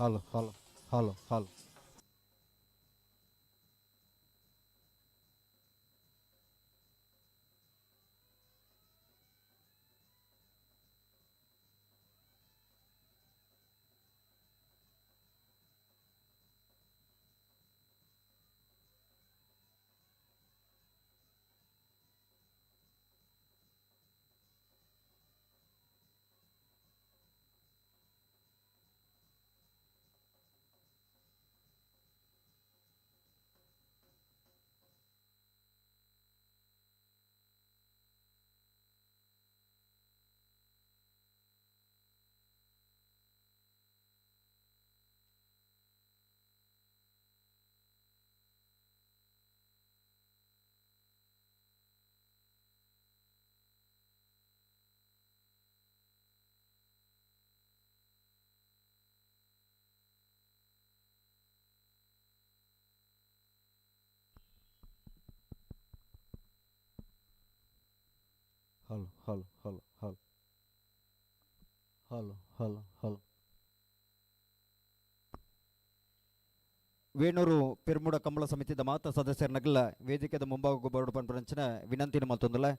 Hello hello hello hello. Hello hello hello hello hello hello hello. Venur Permuda Kambala ಸಮಿತಿದ ಮಾತ ಸದಸ್ಯರನಗಲ್ಲ ವೇದಿಕೆದ ಮುಂಭಾಗ ಬರೋಡು ಪನ್ಪರಂಚಿನ ವಿನಂತಿನ ಮಲ್ತೊಂದುಲ್ಲ.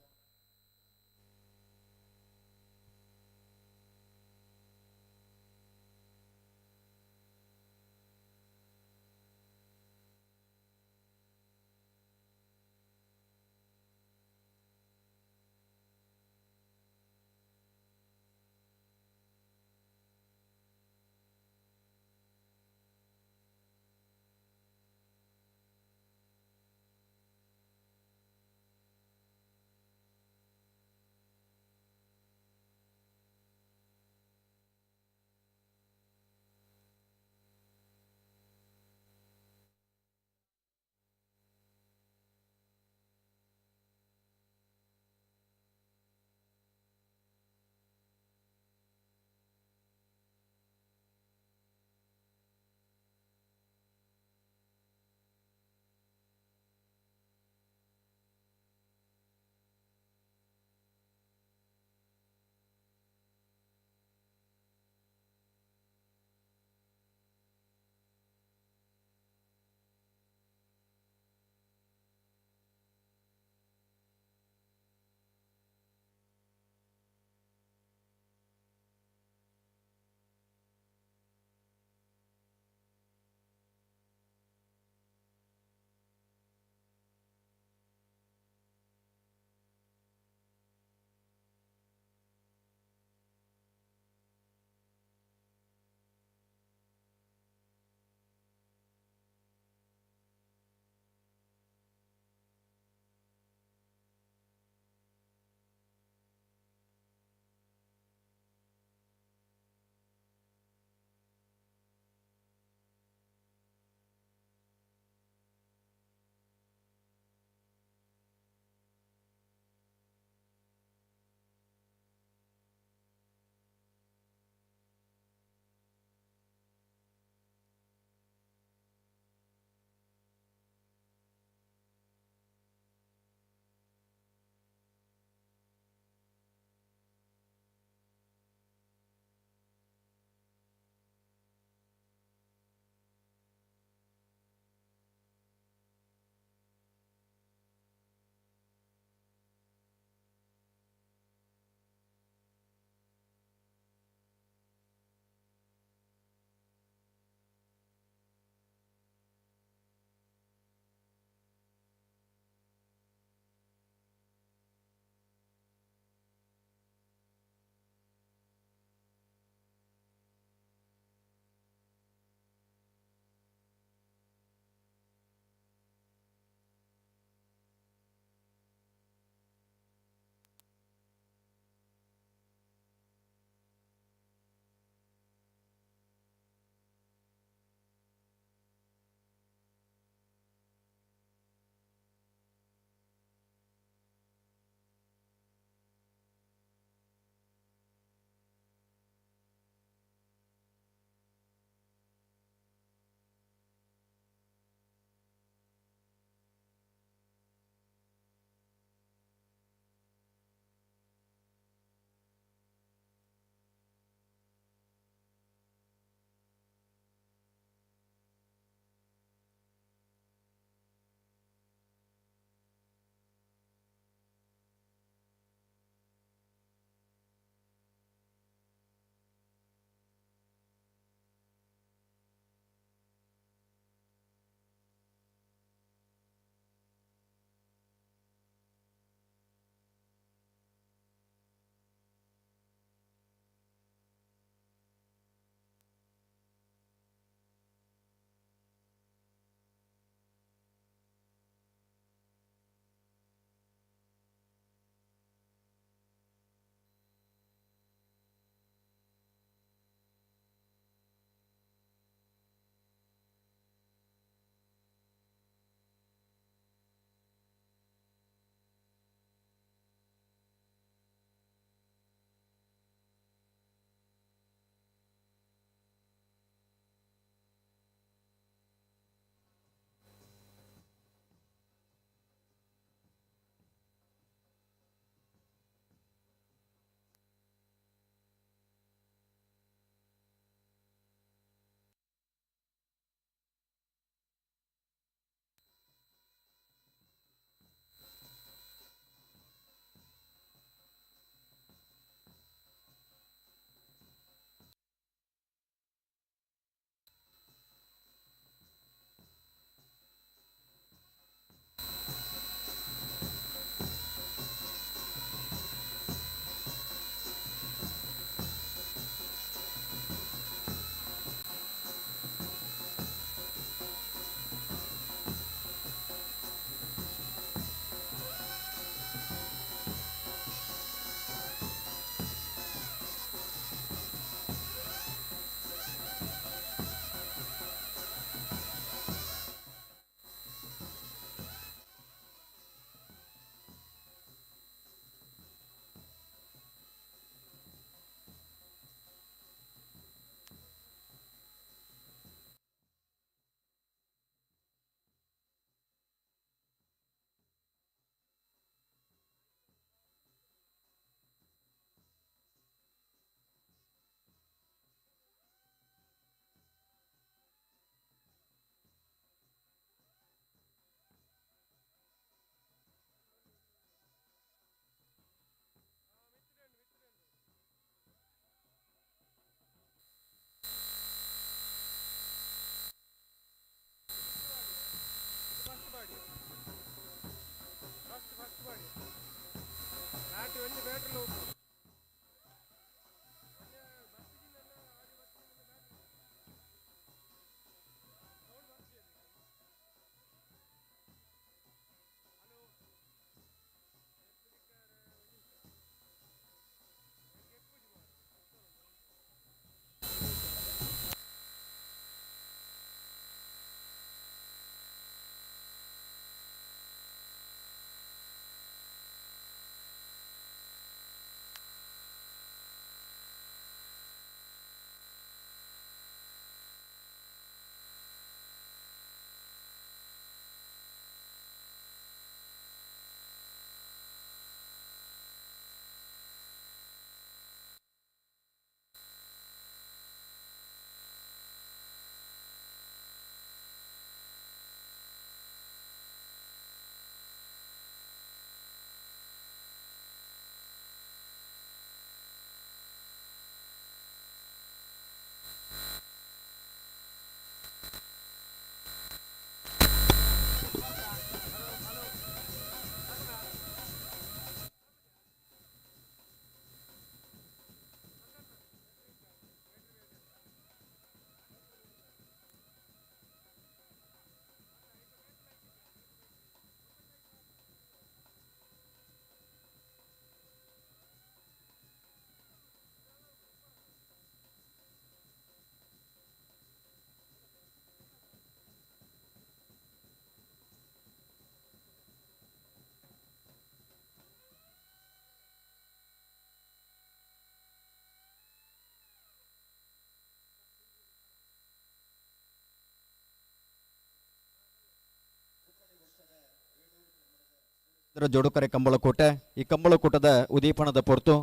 ಜೋಡುಕರೆ ಕಂಬಳಕೂಟ ಈ ಕಂಬಳಕೂಟದ ಉದೀಪನದ ಪೊರ್ತು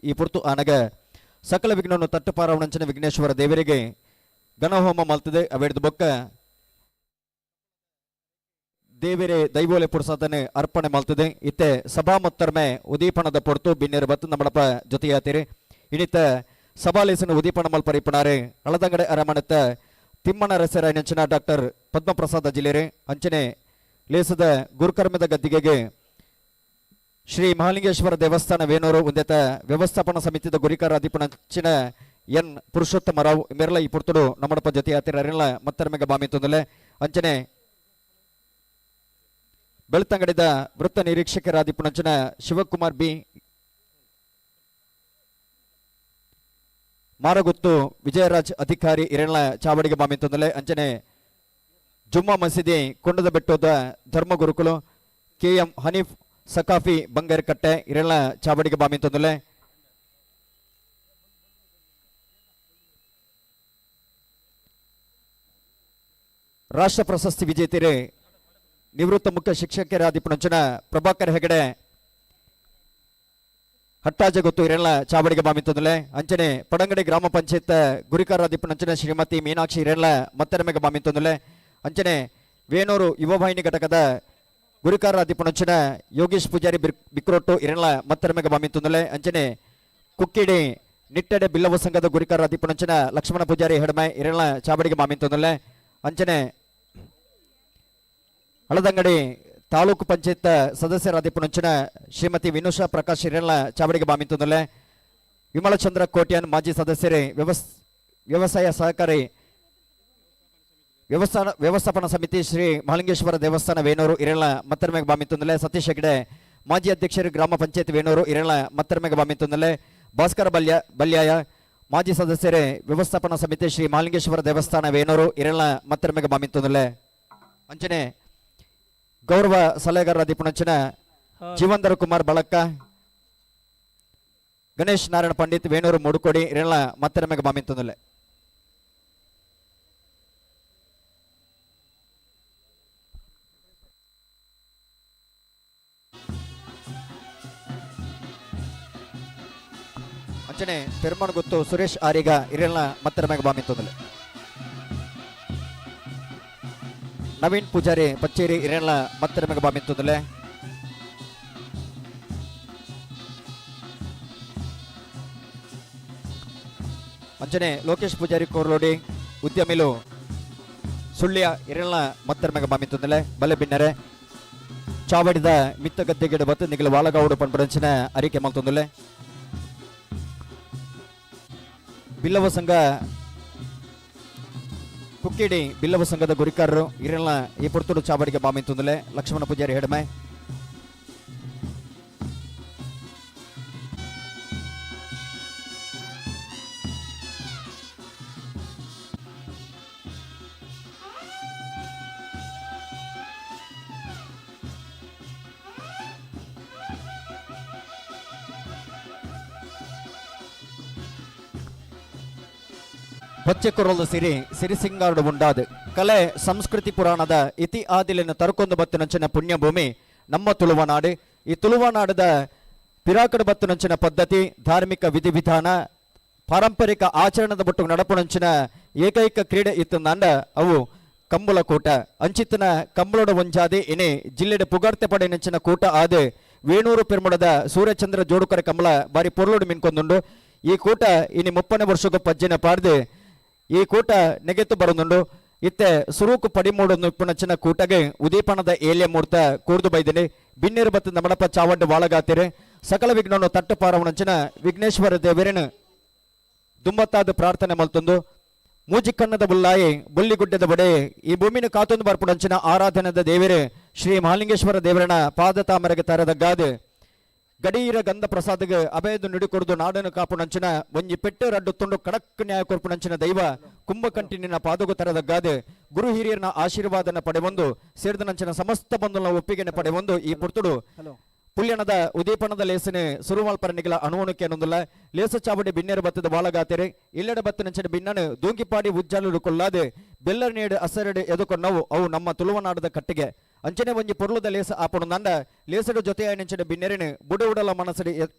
ಈ ಪೊರ್ತು ಆನಗ ಸಕಲ ವಿಘ್ನವನ್ನು ತಟ್ಟುಪಾರವಣಂಚಿನ ವಿಘ್ನೇಶ್ವರ ದೇವರಿಗೆ ಗಣಹೋಮ ಮಲ್ತದೆ. ಅವೆಡ್ದು ಬೊಕ್ಕ ದೇವರೇ ದೈವೋಲೆ ಪುರುಸಾದನೆ ಅರ್ಪಣೆ ಮಲ್ತದೆ. ಇತ್ತೆ ಸಭಾ ಮತ್ತರ್ಮೆ ಉದೀಪನದ ಪೊರ್ತು ಬಿನ್ನೆರು ಬತ್ತು ನಮ್ಮಡಪ ಜೊತೆಯಾತಿರಿ. ಇನಿತ ಸಭಾಲೇಸನ ಉದೀಪನ ಮಲ್ಪರಿಪಣಾರೆ ಹಳದಂಗಡೆ ಅರಮಣತ್ತ ತಿಮ್ಮನ ರಸರಾಯನಂಚಿನ ಡಾಕ್ಟರ್ ಪದ್ಮಪ್ರಸಾದ ಜಿಲ್ಲೆರೆ. ಅಂಚನೆ ಲೇಸದ ಗುರುಕರ್ಮದ ಗದ್ದಿಗೆಗೆ ಶ್ರೀ ಮಹಾಲಿಂಗೇಶ್ವರ ದೇವಸ್ಥಾನ ವೇಣೂರು ಉಂದೆತ ವ್ಯವಸ್ಥಾಪನಾ ಸಮಿತಿದ ಗುರಿಕಾರ ಅಧಿಪನಂಚಿನ ಎನ್ ಪುರುಷೋತ್ತಮ ರಾವ್ ಮೆರಲ ಈ ಪುರ್ತುಡು ನಮ್ಮಡಪ ಜೊತೆ ಅರೆಲ್ಲ ಮತ್ತರ್ಮೆಗ ಬಾಮಿ ತೊಂದಲೆ. ಅಂಚನೆ ಬೆಳ್ತಂಗಡಿದ ವೃತ್ತ ನಿರೀಕ್ಷಕರಾದಿಪುಣಂಚಿನ ಶಿವಕುಮಾರ್ ಬಿ ಮಾರಗುತ್ತು ವಿಜಯರಾಜ್ ಅಧಿಕಾರಿ ಇರೆಲ್ಲ ಚಾವಡಿಗೆ ಬಾಮಿ ತೊಂದಲೆ. ಅಂಚನೆ ಜುಮ್ಮಾ ಮಸೀದಿ ಕೊಂಡದ ಬೆಟ್ಟದ ಧರ್ಮಗುರುಕುಲು ಕೆ ಎಂ ಹನೀಫ್ ಸಕಾಫಿ ಬಂಗಾರಕಟ್ಟೆ ಇರೆಲ್ಲ ಚಾವಡಿಗೆ ಬಾಮಿ ತೊಂದಲೆ. ರಾಷ್ಟ್ರ ಪ್ರಶಸ್ತಿ ವಿಜೇತರೇ ನಿವೃತ್ತ ಮುಖ್ಯ ಶಿಕ್ಷಕರಾದಿಪುಣಂಚಿನ ಪ್ರಭಾಕರ್ ಹೆಗಡೆ ಹಟ್ಟಾಜ ಗೊತ್ತು ಇರೆಲ್ಲ ಚಾವಡಿಗೆ ಬಾಮಿ ತೊಂದಲೆ. ಅಂಚನೆ ಪಡಂಗಡಿ ಗ್ರಾಮ ಪಂಚಾಯತ್ ಗುರಿಕಾರಾದಿಪುಣಂಚಿನ ಶ್ರೀಮತಿ ಮೀನಾಕ್ಷಿ ಇರೆಲ್ಲ ಮತ್ತರಮೆಗೆ ಬಾಮಿ ತೊಂದಲೆ. ಅಂಚನೆ ವೇಣೂರು ಯುವವಾಹಿನಿ ಘಟಕದ ಗುರಿಕಾರಾದಿಪುಣಂಚಿನ ಯೋಗೇಶ್ ಪೂಜಾರಿ ಬಿಕ್ರೋಟ್ಟು ಇರೆಲ್ಲ ಮತ್ತರಮೆಗೆ ಬಾಮಿ ತೊಂದಲೆ. ಅಂಚನೆ ಕುಕ್ಕಿಡಿ ನಿಟ್ಟಡೆ ಬಿಲ್ಲವ ಸಂಘದ ಗುರಿಕಾರಾದಿಪುಣಂಚಿನ ಲಕ್ಷ್ಮಣ ಪೂಜಾರಿ ಹೆಡಮೆ ಇರೆಲ್ಲ ಚಾವಡಿಗೆ ಬಾಮಿ ತೊಂದಲೆ. ಅಂಚನೆ ಹಳದಂಗಡಿ ತಾಲೂಕು ಪಂಚಾಯತ್ ಸದಸ್ಯರಾದಿಪುಣಂಚಿನ ಶ್ರೀಮತಿ ವಿನುಷಾ ಪ್ರಕಾಶ್ ಹಿರೇಳ ಚಾವಡಿಗೆ ಬಾಮಿ ತೊಂದಲೆ. ವಿಮಲಚಂದ್ರ ಕೋಟ್ಯಾನ್ ಮಾಜಿ ಸದಸ್ಯರೇ ವ್ಯವಸಾಯ ಸಹಕಾರಿ ವ್ಯವಸ್ಥಾಪನಾ ಸಮಿತಿ ಶ್ರೀ ಮಹಾಲಿಂಗೇಶ್ವರ ದೇವಸ್ಥಾನ ವೇಣೂರು ಇರೆಳ ಮತ್ತರ್ಮೆಗೆ ಬಾಮಿ ತೊಂದಲೆ. ಸತೀಶ್ ಹೆಗ್ಡೆ ಮಾಜಿ ಅಧ್ಯಕ್ಷರು ಗ್ರಾಮ ಪಂಚಾಯತ್ ವೇಣೂರು ಇರೆಳ ಮತ್ತರ್ಮೆಗೆ ಬಾಮಿ ತೊಂದಲೆ. ಭಾಸ್ಕರ ಬಲ್ಯಾಯ ಮಾಜಿ ಸದಸ್ಯರೇ ವ್ಯವಸ್ಥಾಪನಾ ಸಮಿತಿ ಶ್ರೀ ಮಹಾಲಿಂಗೇಶ್ವರ ದೇವಸ್ಥಾನ ವೇಣೂರು ಇರೆಳ ಮತ್ತರ್ಮೆಗೆ ಬಾಮಿ ತೊಂದಲೆ. ಅಂಚನೆ ಗೌರವ ಸಲಹೆಗಾರರ ದಿಪುಣಂಚಿನ ಜೀವಂಧರ ಕುಮಾರ್ ಬಳಕ್ಕ ಗಣೇಶ್ ನಾರಾಯಣ ಪಂಡಿತ್ ವೇಣೂರು ಮುಡುಕೋಡಿ ಇರೆಳ ಮತ್ತರ್ಮೆಗೆ ಬಾಮಿ ತೊಂದಲೆ. ಅಂಚನೆ ಪೆರುಮಾಣಗುತ್ತು ಸುರೇಶ್ ಆರಿಗ ಇರೆಲ್ಲ ಮತ್ತರ್ಮೆಗೆ ಬಾಮಿ ತೊಂದಲೆ. ನವೀನ್ ಪೂಜಾರಿ ಪಚ್ಚೇರಿ ಇರೆಲ್ಲ ಮತ್ತರ್ಮೆಗೆ ಬಾಮಿ ತೊಂದಲೆ. ಅಂಚನೆ ಲೋಕೇಶ್ ಪೂಜಾರಿ ಕೋರ್ಲೋಡಿ ಉದ್ಯಮಿಲು ಸುಳ್ಯ ಇರೆಲ್ಲ ಮತ್ತರ್ಮೆಗೆ ಬಾಮಿ ತೊಂದಲೆ. ಬಲೆ ಬಿನ್ನರೆ ಚಾವಡಿದ ಮಿತ್ತ ಗದ್ದೆಗಿಡ ಬತ್ತು ನಿಗಲ ವಾಲಗೌಡು ಪನ್ಪಡಂಚಿನ ಅರಿಕೆ ಮಲ್ತೊಂದುಲೆ. ಬಿಲ್ಲವ ಸಂಘ ಕುಕ್ಕಿಡಿ ಬಿಲ್ಲವ ಸಂಘದ ಗುರಿಕಾರರು ಇರೆಲ್ಲ ಈ ಪುರ್ತುಡು ಚಾವಡಿಗೆ ಬಾಮಿ ತೊಂದಲೆ. ಲಕ್ಷ್ಮಣ ಪೂಜಾರಿ ಹೆಡಮೆ. ಪಚ್ಚೆ ಕೊರಲು ಸಿರಿ ಸಿರಿಸಿಂಗಾರುಡು ಉಂಡಾದು ಕಲೆ ಸಂಸ್ಕೃತಿ ಪುರಾಣದ ಇತಿ ಆದಿಲಿನ ತರುಕೊಂದು ಬತ್ತಿನಂಚಿನ ಪುಣ್ಯಭೂಮಿ ನಮ್ಮ ತುಳುವನಾಡು. ಈ ತುಳುವನಾಡದ ಪಿರಾಕಡು ಬತ್ತಿನಂಚಿನ ಪದ್ಧತಿ ಧಾರ್ಮಿಕ ವಿಧಿವಿಧಾನ ಪಾರಂಪರಿಕ ಆಚರಣದ ಬೊಟ್ಟು ನಡಪುನಂಚಿನ ಏಕೈಕ ಕ್ರೀಡೆ ಇತ್ತಂದಾಂಡ ಅವು ಕಂಬಳ ಕೂಟ. ಅಂಚಿತ್ತನ ಕಂಬಳೋಡ ಒಂಜಾದಿ ಇನಿ ಜಿಲ್ಲೆಡೆ ಪುಗಾರ್ತೆ ಪಡೆನಂಚಿನ ಕೂಟ ಆದ ವೇಣೂರು ಪೆರ್ಮುಡದ ಸೂರ್ಯಚಂದ್ರ ಜೋಡುಕರೆ ಕಂಬಳ ಬಾರಿ ಪೊರ್ಲುಡು ಮಿನ್ಕೊಂದುಂಡು. ಈ ಕೂಟ ಇನಿ 30ನೇ ವರ್ಷಕ್ಕೂ ಪಜ್ಜಿನ ಪಾಡ್ದು ಈ ಕೂಟ ನೆಗೆತ್ತು ಬರುದುಂಡು. ಇತ್ತೆ ಸುರೂಕು ಪಡಿಮೂಡು ಇಪ್ಪುನಂಚಿನ ಕೂಟಗೆ ಉದೀಪನದ ಏಲ್ಯ ಮೂರ್ತ ಕೂರ್ದು ಬೈದಿನಿ. ಬಿನ್ನೇರು ಬತ್ತು ನಮಡಪ ಚಾವಡ್ಡು ವಾಳಗಾತಿರೆ ಸಕಲ ವಿಘ್ನವನ್ನು ತಟ್ಟು ಪಾರವನಂಚಿನ ವಿಘ್ನೇಶ್ವರ ದೇವರನು ದುಂಬತ್ತಾದ ಪ್ರಾರ್ಥನೆ ಮಲ್ತೊಂದು ಮೂಜಿಕಣ್ಣದ ಬುಲ್ಲಾಯಿ ಬುಲ್ಲಿಗುಡ್ಡದ ಬಡೆ ಈ ಭೂಮಿನ ಕಾತೊಂದು ಬರ್ಪುಡಂಚಿನ ಆರಾಧನದ ದೇವರೇ ಶ್ರೀ ಮಹಾಲಿಂಗೇಶ್ವರ ದೇವರನ ಪಾದ ತಾಮರೆಗೆ ತರದಗ್ಗಾದೆ ಗಡೀರ ಗಂಧ ಪ್ರಸಾದಗೆ ಅಭಯದು ನುಡಿ ನಾಡನ್ನು ಕಾಪುನಂಚಿನ ಒಂಜಿ ಪೆಟ್ಟು ರಡ್ಡು ತುಂಡು ಕಡಕ್ ನ್ಯಾಯ ಕೊರ್ಪುನಂಚಿನ ದೈವ ಕುಂಭಕಂಟಿನಿನ ಪಾದಗು ತರದಗ್ಗಾದೆ ಗುರು ಹಿರಿಯರನ ಆಶೀರ್ವಾದನ ಪಡೆವೊಂದು ಸೇರಿದನಂಚಿನ ಸಮಸ್ತ ಬಂಧುಲ ಒಪ್ಪಿಗೆನ ಪಡೆವೊಂದು ಈ ಪುರ್ತುಡು ಪುಲ್ಯಣದ ಉದೀಪಣದ ಲೇಸನೆ ಸುರುಮಲ್ಪರನಿಗಲ ಅಣುವಣುಕೆ ಅನ್ನೊಂದುಲ್ಲ. ಲೇಸ ಚಾವಡಿ ಬಿನ್ನೇರು ಬತ್ತದ ಬಾಳಗಾತೆರೆ ಇಲ್ಲಡ ಬತ್ತನಂಚಿನ ಬಿನ್ನನು ದೂಂಕಿಪಾಡಿ ಉಜ್ಜಾಲು ಕೊಲ್ಲಾದೆ ಬೆಲ್ಲರ ನೇಡು ಅಸರಡು ಎದುಕೊಂಡವು ಅವು ನಮ್ಮ ತುಳುವನಾಡದ ಕಟ್ಟಿಗೆ. ಅಂಚನೆ ಒಂಜಿ ಪೊರ್ಲುದ ಲೇಸ ಆಪುಂಡು ಲೇಸಡು ಜೊತೆ ಅಂಚಿನ ಬಿನ್ನೆರಿನ ಬುಡು ಉಡಲ ಮನಸ್ಸು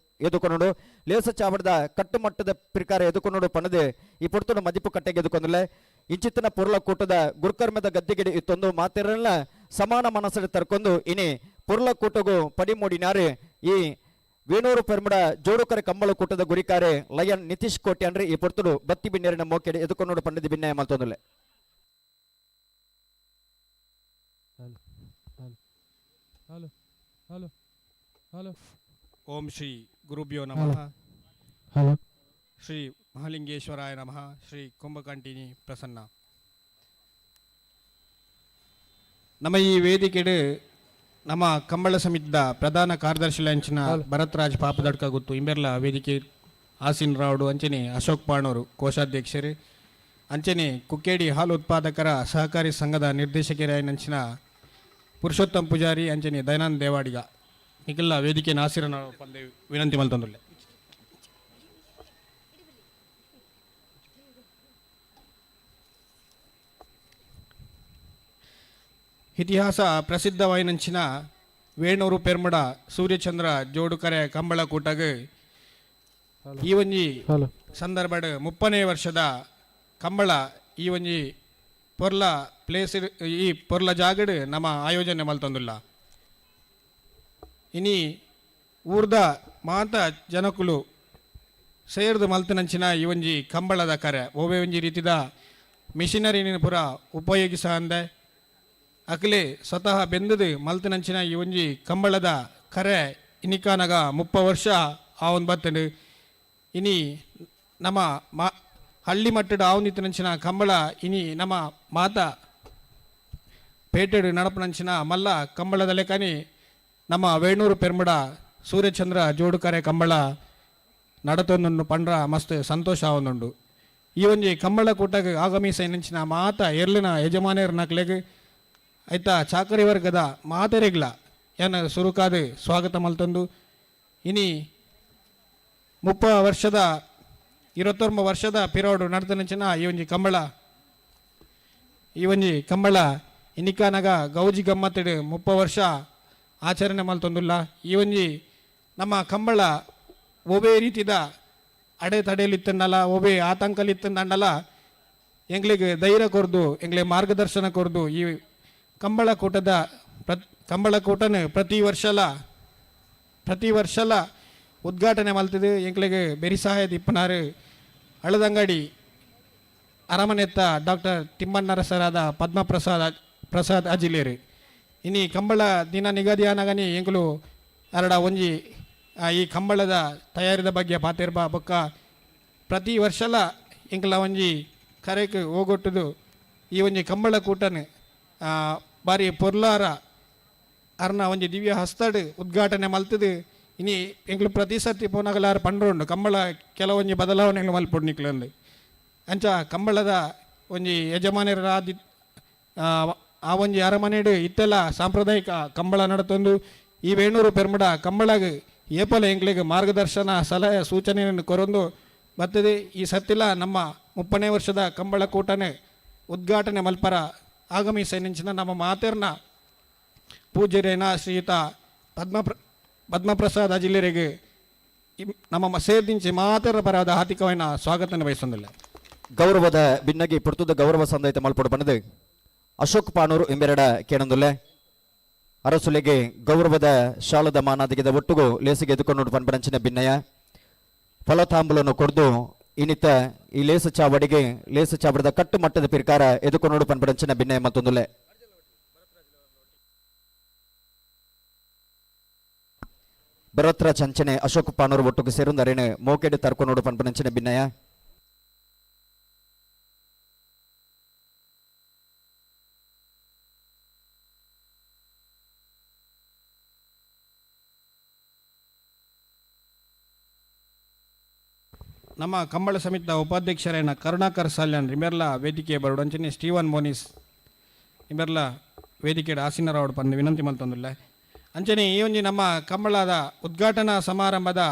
ಎದುಕೊನುಡು ಲೇಸ ಚಾವಡದ ಕಟ್ಟುಮಟ್ಟದ ಪ್ರಕಾರ ಎದುಕೊನುಡು ಪಣದು ಈ ಪೊರ್ತುಡು ಮದಿಪು ಕಟ್ಟೆಗೆ ಎದುಕೊಂದುಲೆ. ಇಂಚಿತ್ತಿನ ಪೊರ್ಲ ಕೂಟದ ಗುರುಕರ್ಮದ ಗದ್ದಿಗೆಡೆ ಇತ್ತೊಂದು ಮಾತೆರನ್ನ ಸಮಾನ ಮನಸ್ಸು ತರ್ಕೊಂಡು ಇನಿ ಪೊರ್ಲ ಕೂಟಗು ಪಡಿಮೂಡಿನಾರು ಈ ವೇಣೂರು ಪೆರ್ಮಡ ಜೋಡುಕರೆ ಕಂಬಳ ಕೂಟದ ಗುರಿಕಾರೆ ಲಯನ್ ನಿತೀಶ್ ಕೋಟ್ಯಾನ್ರಿ. ಈ ಪೊರ್ತುಡು ಬತ್ತಿ ಬಿನ್ನೆರಿನ ಮೋಕೆಡೆ ಎದುಕೊನುಡು ಪಂಡದಿ ಬಿನ್ನಯ ಮಲ್ತೊಂದುಲೆ. Hello hello hello hello hello. Om Shri ಗುರುಭ್ಯೋ ನಮಃ. ಹಲೋ. ಶ್ರೀ ಮಹಾಲಿಂಗೇಶ್ವರಾಯ ನಮಃ. ಶ್ರೀ ಕುಂಭಕಂಠಿನಿ ಪ್ರಸನ್ನ. ನಮ್ಮ ಈ ವೇದಿಕೆಡು ನಮ್ಮ ಕಂಬಳ ಸಮಿತಿದ ಪ್ರಧಾನ ಕಾರ್ಯದರ್ಶಿ ಅಂಚಿನ ಭರತ್ರಾಜ್ ಪಾಪದಡ್ಕ ಗೊತ್ತು ಇಂಬೆರ್ಲ ವೇದಿಕೆ ಆಸಿನ್ ರಾವ್ಡು, ಅಂಚನೆ ಅಶೋಕ್ ಪಾಣೂರು ಕೋಶಾಧ್ಯಕ್ಷರು, ಅಂಚನೆ ಕುಕ್ಕೇಡಿ ಹಾಲು ಉತ್ಪಾದಕರ ಸಹಕಾರಿ ಸಂಘದ ನಿರ್ದೇಶಕರಾಯನಂಚಿನ ಪುರುಷೋತ್ತಮ್ ಪೂಜಾರಿ, ಅಂಚನೆ ದಯಾನಂದ್ ದೇವಾಡಿಗ ನಿಖಿಲ್ಲ ವೇದಿಕೆ ನಾಸಿರನ ಪಂದೆ ವಿನಂತಿ ಮಲ್ತೊಂದುಲ್ಲೆ. ಇತಿಹಾಸ ಪ್ರಸಿದ್ಧವಾಯಿನಂಚಿನ ವೇಣೂರು ಪೆರ್ಮಡ ಸೂರ್ಯಚಂದ್ರ ಜೋಡುಕರೆ ಕಂಬಳ ಕೂಟಗ್ ಈ ಒಂಜಿ ಹಲೋ. ಸಂದರ್ಭಡ್ 30ನೇ ವರ್ಷದ ಕಂಬಳ ಈ ಒಂಜಿ ಪೊರ್ಲ ಪ್ಲೇಸ್, ಈ ಪೊರ್ಲ ಜಾಗಡ್ ನಮ್ಮ ಆಯೋಜನೆ ಮಲ್ತೊಂದುಲ್ಲ. ಇನಿ ಊರ್ದ ಮಾತ ಜನಕುಲು ಸೇರ್ದು ಮಲ್ತನಂಚಿನ ಈ ಒಂಜಿ ಕಂಬಳದ ಕರೆ ಒವ್ವೆ ಒಂಜಿ ರೀತಿದ ಮಿಷಿನರಿನ ಪುರ ಉಪಯೋಗಿಸ ಅಂದೆ ಅಕ್ಲೆ ಸ್ವತಃ ಬೆಂದದು ಮಲ್ತನಂಚಿನ ಈ ಒಂಜಿ ಕಂಬಳದ ಕರೆ ಇನಿಕಾನಗ 30 ವರ್ಷ ಆ ಒಂದು ಬತ್ತಂಡು. ಇನಿ ನಮ್ಮ ಮಾ ಹಳ್ಳಿ ಮಟ್ಟದ ಆವನಿತ್ತನಂಚಿನ ಕಂಬಳ ಇನಿ ನಮ್ಮ ಮಾತ ಪೇಟೆಡು ನಡಪನಂಚಿನ ಮಲ್ಲ ಕಂಬಳದ ಲೆಕ್ಕನಿ ನಮ್ಮ ವೇಣೂರು ಪೆರ್ಮಡ ಸೂರ್ಯಚಂದ್ರ ಜೋಡುಕರೆ ಕಂಬಳ ನಡತೊಂದುಂಡು ಪಂಡ್ರ ಮಸ್ತ್ ಸಂತೋಷ ಆವೊಂದುಂಡು. ಈ ಒಂಜಿ ಕಂಬಳ ಕೂಟಗ್ ಆಗಮಿಸೈನಂಚಿನ ಮಾತ ಎರ್ಲಿನ ಯಜಮಾನಿಯರ್ ನಕ್ಲೆಗ್ ಐತ ಚಾಕರಿ ವರ್ಗದ ಮಾತೆರೆಗ್ಲ ಏನ ಸುರುಕಾದ ಸ್ವಾಗತ ಮಲ್ತೊಂದು ಇನಿ 30 ವರ್ಷದ 29 ವರ್ಷದ ಪಿರೋಡು ನಡತನಂಚಿನ ಈ ಒಂಜಿ ಕಂಬಳ ಇನಿಕಾನಗ ಗೌಜಿ ಗಮ್ಮತ್ತಿಡು 30 ವರ್ಷ ಆಚರಣೆ ಮಲ್ತೊಂದುಲ್ಲ. ಈ ಒಂಜಿ ನಮ್ಮ ಕಂಬಳ ಒಬ್ಬೇ ರೀತಿದ ಅಡೆ ತಡೆಯಲಿತ್ತಂಡಲ, ಒಬ್ಬೇ ಆತಂಕಲಿತ್ತಂಡಲ ಎಂಗ್ಲಿಗೆ ಧೈರ್ಯ ಕೊರ್ದು, ಎಂಗ್ಲಿಗೆ ಮಾರ್ಗದರ್ಶನ ಕೊರ್ದು ಈ ಕಂಬಳ ಕೂಟದ ಕಂಬಳ ಕೂಟನ ಪ್ರತಿ ವರ್ಷಲ ಉದ್ಘಾಟನೆ ಮಲ್ತದು ಎಂಕ್ಲೆಗ್ ಬೆರಿ ಸಹಾಯದ ಇಪ್ಪನಾರು ಅಳದಂಗಡಿ ಅರಮನೆತ್ತ ಡಾಕ್ಟರ್ ತಿಮ್ಮಣ್ಣರಸರಾದ ಪದ್ಮಪ್ರಸಾದ್ ಪ್ರಸಾದ್ ಅಜಿಲೇರು. ಇನಿ ಕಂಬಳ ದಿನ ನಿಗದಿಯಾನಗನಿ ಎಂಕುಲು ಅರಡ ಒಂಜಿ ಈ ಕಂಬಳದ ತಯಾರಿದ ಬಗ್ಗೆ ಪಾತೆರ್ಬ. ಬೊಕ್ಕ ಪ್ರತಿ ವರ್ಷಲ ಎಂಕಲ ಒಂಜಿ ಕರೆಕ್ ಹೋಗೊಟ್ಟುದು ಈ ಒಂಜಿ ಕಂಬಳ ಕೂಟನ್ ಬಾರಿ ಪೊರ್ಲಾರ ಅರ್ನ ಒಂಜಿ ದಿವ್ಯ ಹಸ್ತಡ್ ಉದ್ಘಾಟನೆ ಮಲ್ತದು. ಇನಿ ಎಂಕ್ಲು ಪ್ರತಿ ಸರ್ತಿ ಪೋನಗಲಾರ ಪಂಡ್ರುಂಡು ಕಂಬಳ ಕೆಲವೊಂಜಿ ಬದಲಾವಣೆಗಳು ಮಲ್ಪೊಡು ನಿಕ್ಲಂದು. ಅಂಚ ಕಂಬಳದ ಒಂಜಿ ಯಜಮಾನರಾದಿ ಆ ಆ ಒಂಜಿ ಅರಮನೆಡು ಇತ್ತೆಲ್ಲ ಸಾಂಪ್ರದಾಯಿಕ ಕಂಬಳ ನಡತೊಂದು ಈ ವೇಣೂರು ಪೆರ್ಮಡ ಕಂಬಳಗ್ ಏಪಲ ಎಂಕ್ಲೆಗ್ ಮಾರ್ಗದರ್ಶನ ಸಲಹೆ ಸೂಚನೆಯನ್ನು ಕೊರೊಂದು ಬರ್ತದೆ. ಈ ಸತ್ತಿಲ ನಮ್ಮ 30ನೇ ವರ್ಷದ ಕಂಬಳ ಕೂಟನೆ ಉದ್ಘಾಟನೆ ಮಲ್ಪರ ಆಗಮಿಸೆನಿಂಚಿನ ನಮ್ಮ ಮಾತೆರ್ನ ಪೂಜ್ಯರೇನ ಶ್ರೀಯುತ ಪದ್ಮಪ್ರಸಾದ್ ಅಜಿಲೆರೆಗ್ ನಮ್ಮ ಸೇರ್ದಿಂಚಿ ಮಾತೆರ ಪರವಾದ ಹಾರ್ದಿಕವಾಯಿನ ಸ್ವಾಗತನ ಬಯಸೊಂದುಲ್ಲೆ. ಗೌರವದ ಬಿನ್ನಗಿ ಪುರ್ತುದ ಗೌರವ ಸಂದೈತ ಮಲ್ಪೊಡು ಪಂಡದು ಅಶೋಕ್ ಪಾನೂರು ಇಂಬೆರಡ ಕೇಣಂದುಲ್ಲೆ. ಅರಸುಲೆಗೆ ಗೌರವದ ಶಾಲದ ಮಾನಾದಿಗೆದ ಒಟ್ಟುಗು ಲೇಸಿಗೆ ಎದುಕೊಂಡು ಪನ್ಪಡಂಚಿನ ಬಿನ್ನಯ. ಫಲತಾಂಬುಲನ್ನು ಕೊಡ್ದು ಇನ್ನಿತ ಈ ಲೇಸು ಚಾವಡಿಗೆ ಲೇಸು ಚಾವಡಿದ ಕಟ್ಟುಮಟ್ಟದ ಪಿರ್ಕಾರ ಎದುಕೊಂಡು ಪನ್ಪಡಂಚಿನ ಬಿನ್ನಯ ಮತ್ತೊಂದುಲ್ಲೆ. ಭರತ್ರ ಚಂಚನೆ ಅಶೋಕ್ ಪಾನೂರು ಒಟ್ಟುಗು ಸೇರುಂದರೇನು ಮೋಕೆಡು ತರ್ಕೊನೋಡು ಪನ್ಪಡಂಚಿನ ಬಿನ್ನಯ. ನಮ್ಮ ಕಂಬಳ ಸಮಿತಿಯ ಉಪಾಧ್ಯಕ್ಷರೇನ ಕರುಣಾಕರ್ ಸಾಲ್ಯಾನ್ ಇಂಬೆರ್ಲ ವೇದಿಕೆ ಬರೋಡು, ಅಂಚನೆ ಸ್ಟೀವನ್ ಮೋನಿಸ್ ಇಂಬೆರ್ಲ ವೇದಿಕೆ ಆಸೀನರಾವಡ್ ಪಂದ್ ವಿನಂತಿ ಮಲ್ತೊಂದುಲ್ಲೆ. ಅಂಚನೆ ಈ ಒಂಜಿ ನಮ್ಮ ಕಂಬಳದ ಉದ್ಘಾಟನಾ ಸಮಾರಂಭದ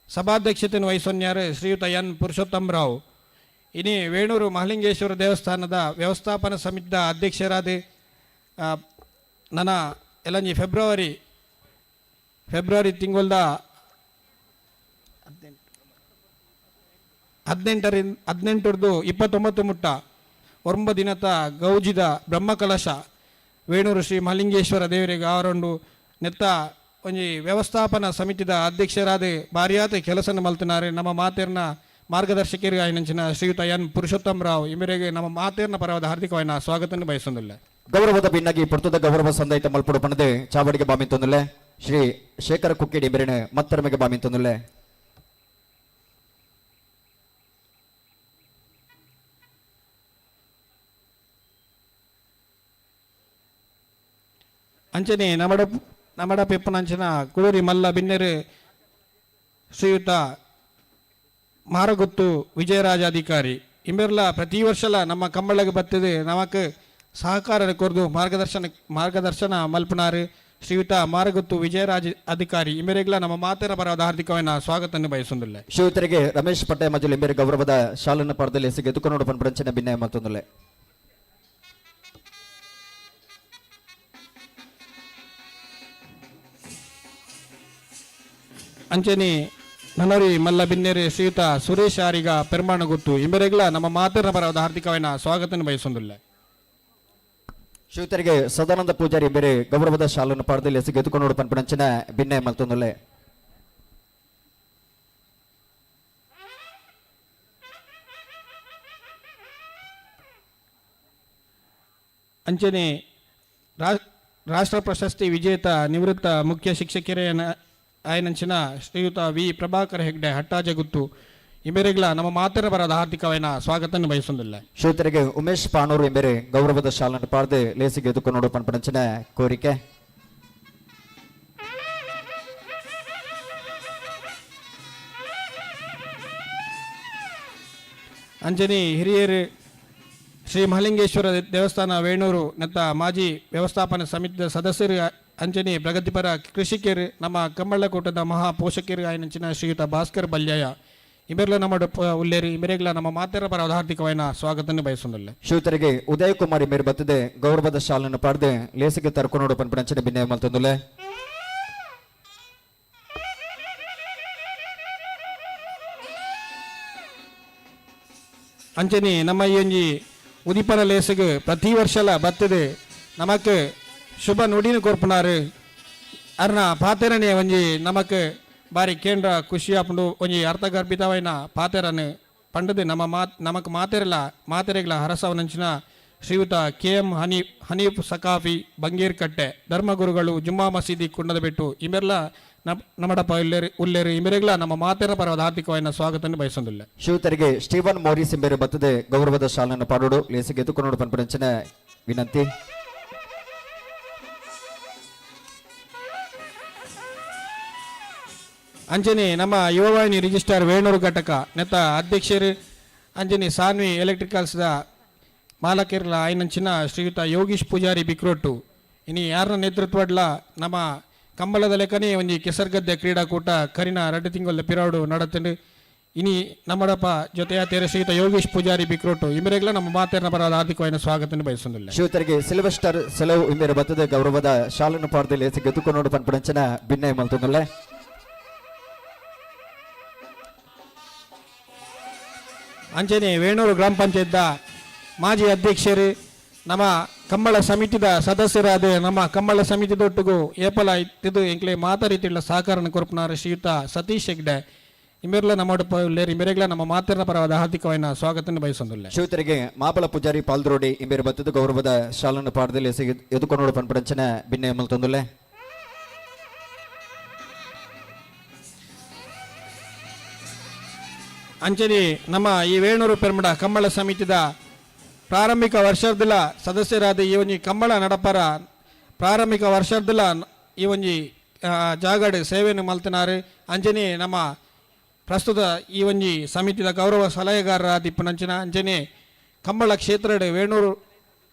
ಸಭಾಧ್ಯಕ್ಷತೆಯನ್ನು ವಹಿಸೊನ್ಯಾರು ಶ್ರೀಯುತ ಎನ್ ಪುರುಷೋತ್ತಮ ರಾವ್. ಇನಿ ವೇಣೂರು ಮಹಲಿಂಗೇಶ್ವರ ದೇವಸ್ಥಾನದ ವ್ಯವಸ್ಥಾಪನಾ ಸಮಿತಿಯ ಅಧ್ಯಕ್ಷರಾದ ನನ ಎಲ್ಲಂಜಿ ಫೆಬ್ರವರಿ ಫೆಬ್ರವರಿ ತಿಂಗೊಲ್ದ 18ರಿಂದ 18ರ್ದು 29 ಮುಟ್ಟ 9 ದಿನತ ಗೌಜಿದ ಬ್ರಹ್ಮಕಲಶ ವೇಣೂರು ಶ್ರೀ ಮಹಾಲಿಂಗೇಶ್ವರ ದೇವರಿಗೆ ಆವರೊಂಡು. ನೆತ್ತ ಒಂಜಿ ವ್ಯವಸ್ಥಾಪನಾ ಸಮಿತಿದ ಅಧ್ಯಕ್ಷರಾದ ಬಾರಿಯಾತ ಕೆಲಸನ ಮಲ್ತನಾರೆ ನಮ್ಮ ಮಾತೆರ್ನ ಮಾರ್ಗದರ್ಶಕರು ಆಯಿನಂಚಿನ ಶ್ರೀಯುತ ಎನ್ ಪುರುಷೋತ್ತಮ ರಾವ್ ಇಮರೆಗೆ ನಮ್ಮ ಮಾತೆರ್ನ ಪರವಾದ ಹಾರ್ದಿಕವಾಯಿನ ಸ್ವಾಗತವನ್ನು ಬಯಸೊಂದುಲ್ಲೆ. ಗೌರವದ ಭಿನ್ನಗಿ ಪೊರ್ತುದ ಗೌರವ ಸಂದೈತ ಮಲ್ಪುಡು ಪಣದೆ ಚಾವಡಿಗೆ ಬಾಮಿಂತೊಂದುಲ್ಲೆ. ಶ್ರೀ ಶೇಖರ ಕುಕ್ಕಿಡಿ ಬೆರೆಣ ಮತ್ತರ್ಮೆಗೆ ಬಾಮಿಂತೊಂದುಲ್ಲೆ. ಅಂಚನೆ ನಮಡ ನಮಡ ಪೆಪ್ಪನಂಚಿನ ಕುಳೂರಿ ಮಲ್ಲ ಬಿನ್ನೆರು ಶ್ರೀಯುತ ಮಾರಗುತ್ತು ವಿಜಯರಾಜಾಧಿಕಾರಿ ಇಂಬೆರ್ಲ ಪ್ರತಿ ವರ್ಷಲ ನಮ್ಮ ಕಂಬಳಗೆ ಬರ್ತದೆ, ನಮಕ್ ಸಹಕಾರ ಕೊರ್ದು ಮಾರ್ಗದರ್ಶನ ಮಾರ್ಗದರ್ಶನ ಮಲ್ಪನಾರು ಶ್ರೀಯುತ ಮಾರಗುತ್ತು ವಿಜಯರಾಜ ಅಧಿಕಾರಿ ಇಂಬೆರೆಗ್ಲ ನಮ್ಮ ಮಾತೆರ ಪರವಾದ ಹಾರ್ದಿಕವಾಯಿನ ಸ್ವಾಗತವನ್ನು ಬಯಸೊಂದುಲ್ಲೆ. ಶ್ರೀಯುತರಿಗೆ ರಮೇಶ್ ಪಟ್ಟೆ ಮಜಲ್ ಇಂಬೇರೆ ಗೌರವದ ಶಾಲನ್ನ ಪರದಲ್ಲಿ ಎಸಿಗೆ ಎದುಕೊನೋಡು ಪನ್ಪುನಂಚಿನ ಭಿನ್ನಯ ಮಲ್ತೊಂದುಲ್ಲೆ. ಅಂಚನೆ ನನರಿ ಮಲ್ಲ ಬಿನ್ನೆರೆ ಶ್ರೀಯುತ ಸುರೇಶ್ ಆರಿಗ ಪೆರ್ಮಾಣಗುತ್ತು ಇಂಬೆರೆಗ್ಲ ನಮ್ಮ ಮಾತೆರ ಪರವಾದ ಹಾರ್ದಿಕವಾಯಿನ ಸ್ವಾಗತವನ್ನು ಬಯಸೊಂದುಲ್ಲೆ. ಶ್ರೀಯುತರಿಗೆ ಸದಾನಂದ ಪೂಜಾರಿ ಬೇರೆ ಗೌರವದ ಶಾಲನ್ನು ಪರದಲ್ಲಿ ಎಸಿಗೆ ಎದುಕೊನೋಡು ಪನ್ಪುನಂಚಿನ ಭಿನ್ನಯ ಮಲ್ತೊಂದುಲ್ಲೆ. ಅಂಚನೆ ರಾಷ್ಟ್ರ ಪ್ರಶಸ್ತಿ ವಿಜೇತ ನಿವೃತ್ತ ಮುಖ್ಯ ಶಿಕ್ಷಕರೇನ ಆಯನಂಚಿನ ಶ್ರೀಯುತ ವಿ ಪ್ರಭಾಕರ್ ಹೆಗ್ಡೆ ಹಟ್ಟಾಜಗುತ್ತು ಇಂಬೆರೆಗ್ಲ ನಮ್ಮ ಮಾತೆರ ಬರದ ಹಾರ್ದಿಕವಾಯಿನ ಸ್ವಾಗತವನ್ನು ಬಯಸೊಂದುಲ್ಲೆ. ಶ್ರೀಯುತರಿಗೆ ಉಮೇಶ್ ಪಾಣೂರು ಎಂಬೆರೆ ಗೌರವದ ಶಾಲನ್ನು ಪಾರ್ದು ಲೇಸಿಗೆ ಎದುಕೊನೋಡು ಪನ್ಪುನಂಚಿನ ಕೋರಿಕೆ. ಅಂಜನಿ ಹಿರಿಯರು ಶ್ರೀ ಮಹಾಲಿಂಗೇಶ್ವರ ದೇವಸ್ಥಾನ ವೇಣೂರು ನೆತ್ತ ಮಾಜಿ ವ್ಯವಸ್ಥಾಪನಾ ಸಮಿತಿಯ ಸದಸ್ಯರು ಅಂಜನಿ ಪ್ರಗತಿಪರ ಕೃಷಿಕರು ನಮ್ಮ ಕಂಬಳ್ಳಕೋಟದ ಮಹಾ ಪೋಷಕರು ಆಯನಂಚಿನ ಶ್ರೀಯುತ ಭಾಸ್ಕರ್ ಬಲ್ಯಾಯ ಇಬೆರ್ಲ ನಮ್ಮ ಉಲ್ಲೇರಿ ಇಬೆರೆಗ್ಲ ನಮ್ಮ ಮಾತೆರ ಪರ ಹಾರ್ದಿಕವಾಯಿನ ಸ್ವಾಗತವನ್ನು ಬಯಸೊಂದುಲ್ಲೆ. ಶ್ರೀಯುತರಿಗೆ ಉದಯ ಕುಮಾರ್ ಇಂಬೇರು ಬತ್ತದೆ ಗೌರವದ ಶಾಲನ್ನು ಪಾರ್ದು ಲೇಸಿಗೆ ತರ್ಕೊನೋಡು ಪನ್ಪುನಂಚಿನ ಭಿನ್ನಯ ಮಲ್ತೊಂದುಲ್ಲೆ. ಅಂಚನೆ ನಮ್ಮ ಈ ಒಂಜಿ ಉದಿಪನ ಲೇಸಿಗೆ ಪ್ರತಿ ವರ್ಷಲ ಬತ್ತದೆ ನಮಕ್ ಶುಭ ನುಡಿನ ಕೊರ್ಪುನಾರು ಅರ್ನ ಪಾತೆರನೆ ಒಂಜಿ ನಮಕ್ ಬಾರಿ ಕೇಂದ್ರ ಖುಷಿ ಆಪುಂಡು. ಒಂಜಿ ಅರ್ಥಗರ್ಭಿತವಾಯಿನ ಪಾತೆರನು ಪಂಡದು ನಮ್ಮ ಮಾತ್ ನಮಕ್ ಮಾತೆರಲ ಮಾತೆರೆಗ್ಲ ಹರಸವನಂಚಿನ ಶ್ರೀಯುತ ಕೆ ಎಂ ಹನೀಫ್ ಸಕಾಫಿ ಬಂಗೇರ್ಕಟ್ಟೆ ಧರ್ಮಗುರುಗಳು ಜುಮ್ಮಾ ಮಸೀದಿ ಕುಂಡದ ಬೆಟ್ಟು ಇಮೆರ್ಲ ನಮಡಪ ಉಲ್ಲೇರು ಉಲ್ಲೇರು ಇಮೆರೆಗ್ಲ ನಮ್ಮ ಮಾತೆರ ಪರವಾದ ಹಾರ್ದಿಕವಾಯಿನ ಸ್ವಾಗತವನ್ನು ಬಯಸೊಂದುಲ್ಲೆ. ಶ್ರೀಯುತರಿಗೆ ಸ್ಟೀವನ್ ಮೋರಿಸ್ ಇಂಬೇರು ಬತ್ತದೆ ಗೌರವದ ಶಾಲನ್ನು ಪಾಡೋಡು ಲೇಸಿಗೆ ಎದುಕೊನೋಡು ಪನ್ಪುನಂಚಿನ ವಿನಂತಿ. ಅಂಜನಿ ನಮ್ಮ ಯುವವಾಹಿನಿ ರಿಜಿಸ್ಟ್ರಾರ್ ವೇಣೂರು ಘಟಕ ನೆತ್ತ ಅಧ್ಯಕ್ಷರು ಅಂಜನಿ ಸಾನ್ವಿ ಎಲೆಕ್ಟ್ರಿಕಲ್ಸ್ದ ಮಾಲಕಿರ್ಲ ಆಯ್ನಂಚಿನ ಶ್ರೀಯುತ ಯೋಗೀಶ್ ಪೂಜಾರಿ ಬಿಕ್ರೋಟು ಇನಿ ಯಾರನ ನೇತೃತ್ವಡ್ಲ ನಮ್ಮ ಕಂಬಳದ ಲೆಕ್ಕನೇ ಒಂಜಿ ಕೆಸರ್ಗದ್ದೆ ಕ್ರೀಡಾಕೂಟ ಕರಿನ 2 ತಿಂಗಳ ಪಿರಾಡು ನಡತಂಡು. ಇನಿ ನಮ್ಮಡಪ್ಪ ಜೊತೆಯ ತೇರೆ ಶ್ರೀಯುತ ಯೋಗೀಶ್ ಪೂಜಾರಿ ಬಿಕ್ರೋಟು ಇಮರೆಗ್ಲ ನಮ್ಮ ಮಾತೆರ್ನ ಪರವಾದ ಹಾರ್ದಿಕವಾಯಿನ ಸ್ವಾಗತವನ್ನು ಬಯಸೊಂದುಲ್ಲೆ. ಶ್ರೀಯುತರಿಗೆ ಸಿಲ್ವೆಸ್ಟರ್ ಸೆಲವು ಇಂಬೇರು ಬತ್ತದೆ ಗೌರವದ ಶಾಲನ್ನು ಪಾರ್ದು ಲೇಸಿಗೆ ಎದುಕೊನೋಡು ಪನ್ಪುನಂಚಿನ ಭಿನ್ನಯ ಮಲ್ತೊಂದುಲ್ಲೆ. ಅಂಚನೆ ವೇಣೂರು ಗ್ರಾಮ ಪಂಚಾಯತ್ದ ಮಾಜಿ ಅಧ್ಯಕ್ಷರು ನಮ್ಮ ಕಂಬಳ ಸಮಿತಿದ ಸದಸ್ಯರಾದ ನಮ್ಮ ಕಂಬಳ ಸಮಿತಿದೊಟ್ಟಿಗೂ ಏಪಲ ಇತ್ತಿದ್ದು ಎಂಕ್ಲೆ ಮಾತಾ ರೀತಿയുള്ള ಸಹಕಾರನ ಕೊರಪುನಾರು ಶ್ರೀಯುತ ಸತೀಶ್ ಹೆಗ್ಡೆ ಇಮೆರ್ಲ ನಮ್ಮ ಉಲ್ಲೇರು ಇಮೆರೆಗ್ಲ ನಮ್ಮ ಮಾತೆರ್ನ ಪರವಾದ ಹಾರ್ದಿಕವಾಯಿನ ಸ್ವಾಗತವನ್ನು ಬಯಸೊಂದುಲ್ಲೆ. ಶ್ರೀಯುತರಿಗೆ ಮಾಬಲ ಪೂಜಾರಿ ಪಾಲ್ದ್ರೋಡಿ ಇಂಬೇರು ಬತ್ತದ ಗೌರವದ ಶಾಲನ್ನು ಪಾಡ್ದಲ್ಲಿ ಎದುಕೊನೋಡು ಪನ್ಪುನಂಚಿನ ಭಿನ್ನಯ ಮಲ್ತೊಂದುಲ್ಲೆ. ಅಂಚನೆ ನಮ್ಮ ಈ ವೇಣೂರು ಪೆರ್ಮಡ ಕಂಬಳ ಸಮಿತಿದ ಪ್ರಾರಂಭಿಕ ವರ್ಷದಲ್ಲ ಸದಸ್ಯರಾದ ಈ ಒಂಜಿ ಕಂಬಳ ನಡಪರ ಪ್ರಾರಂಭಿಕ ವರ್ಷದಲ್ಲ ಈ ಒಂಜಿ ಜಾಗಡ್ ಸೇವೆಯನ್ನು ಮಲ್ತನಾರು. ಅಂಚನೆ ನಮ್ಮ ಪ್ರಸ್ತುತ ಈ ಒಂಜಿ ಸಮಿತಿದ ಗೌರವ ಸಲಹೆಗಾರರಾದ ಇಪ್ಪುನಂಚಿನ ಅಂಚನೆ ಕಂಬಳ ಕ್ಷೇತ್ರಡ್ ವೇಣೂರು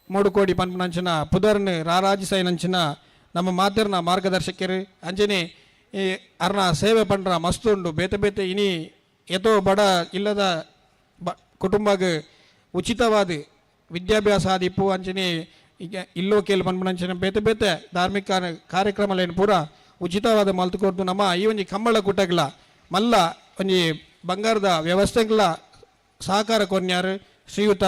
ಮೂಡುಕೋಡಿ ಪನ್ಪುನಂಚಿನ ಪುದರ್ನ್ ರಾರಾಜಿಸೈನಂಚಿನ ನಮ್ಮ ಮಾತೆರ್ನ ಮಾರ್ಗದರ್ಶಕರು. ಅಂಚನೆ ಈ ಅರ್ನ ಸೇವೆ ಪಂಡ್ರ ಮಸ್ತ್ ಉಂಡು ಬೇತೆ ಬೇತೆ ಇನಿ ಏತೋ ಬಡ ಇಲ್ಲದ ಕುಟುಂಬಗ್ ಉಚಿತವಾದ ವಿದ್ಯಾಭ್ಯಾಸ ಆದಿಪ್ಪು ಅಂಚನೆ ಈಗ ಇಲ್ಲೋಕೇಲ್ ಪನ್ಪುನಂಚಿನ ಬೇತೆ ಬೇತೆ ಧಾರ್ಮಿಕ ಕಾರ್ಯಕ್ರಮಲೇನು ಪೂರ ಉಚಿತವಾದ ಮಲ್ತು ಕೊರ್ದು ನಮ್ಮ ಈ ಒಂಜಿ ಕಂಬಳ ಕೂಟಗ್ಲ ಮಲ್ಲ ಒಂಜಿ ಬಂಗಾರದ ವ್ಯವಸ್ಥೆಗಳ ಸಹಕಾರ ಕೊನ್ಯಾರು ಶ್ರೀಯುತ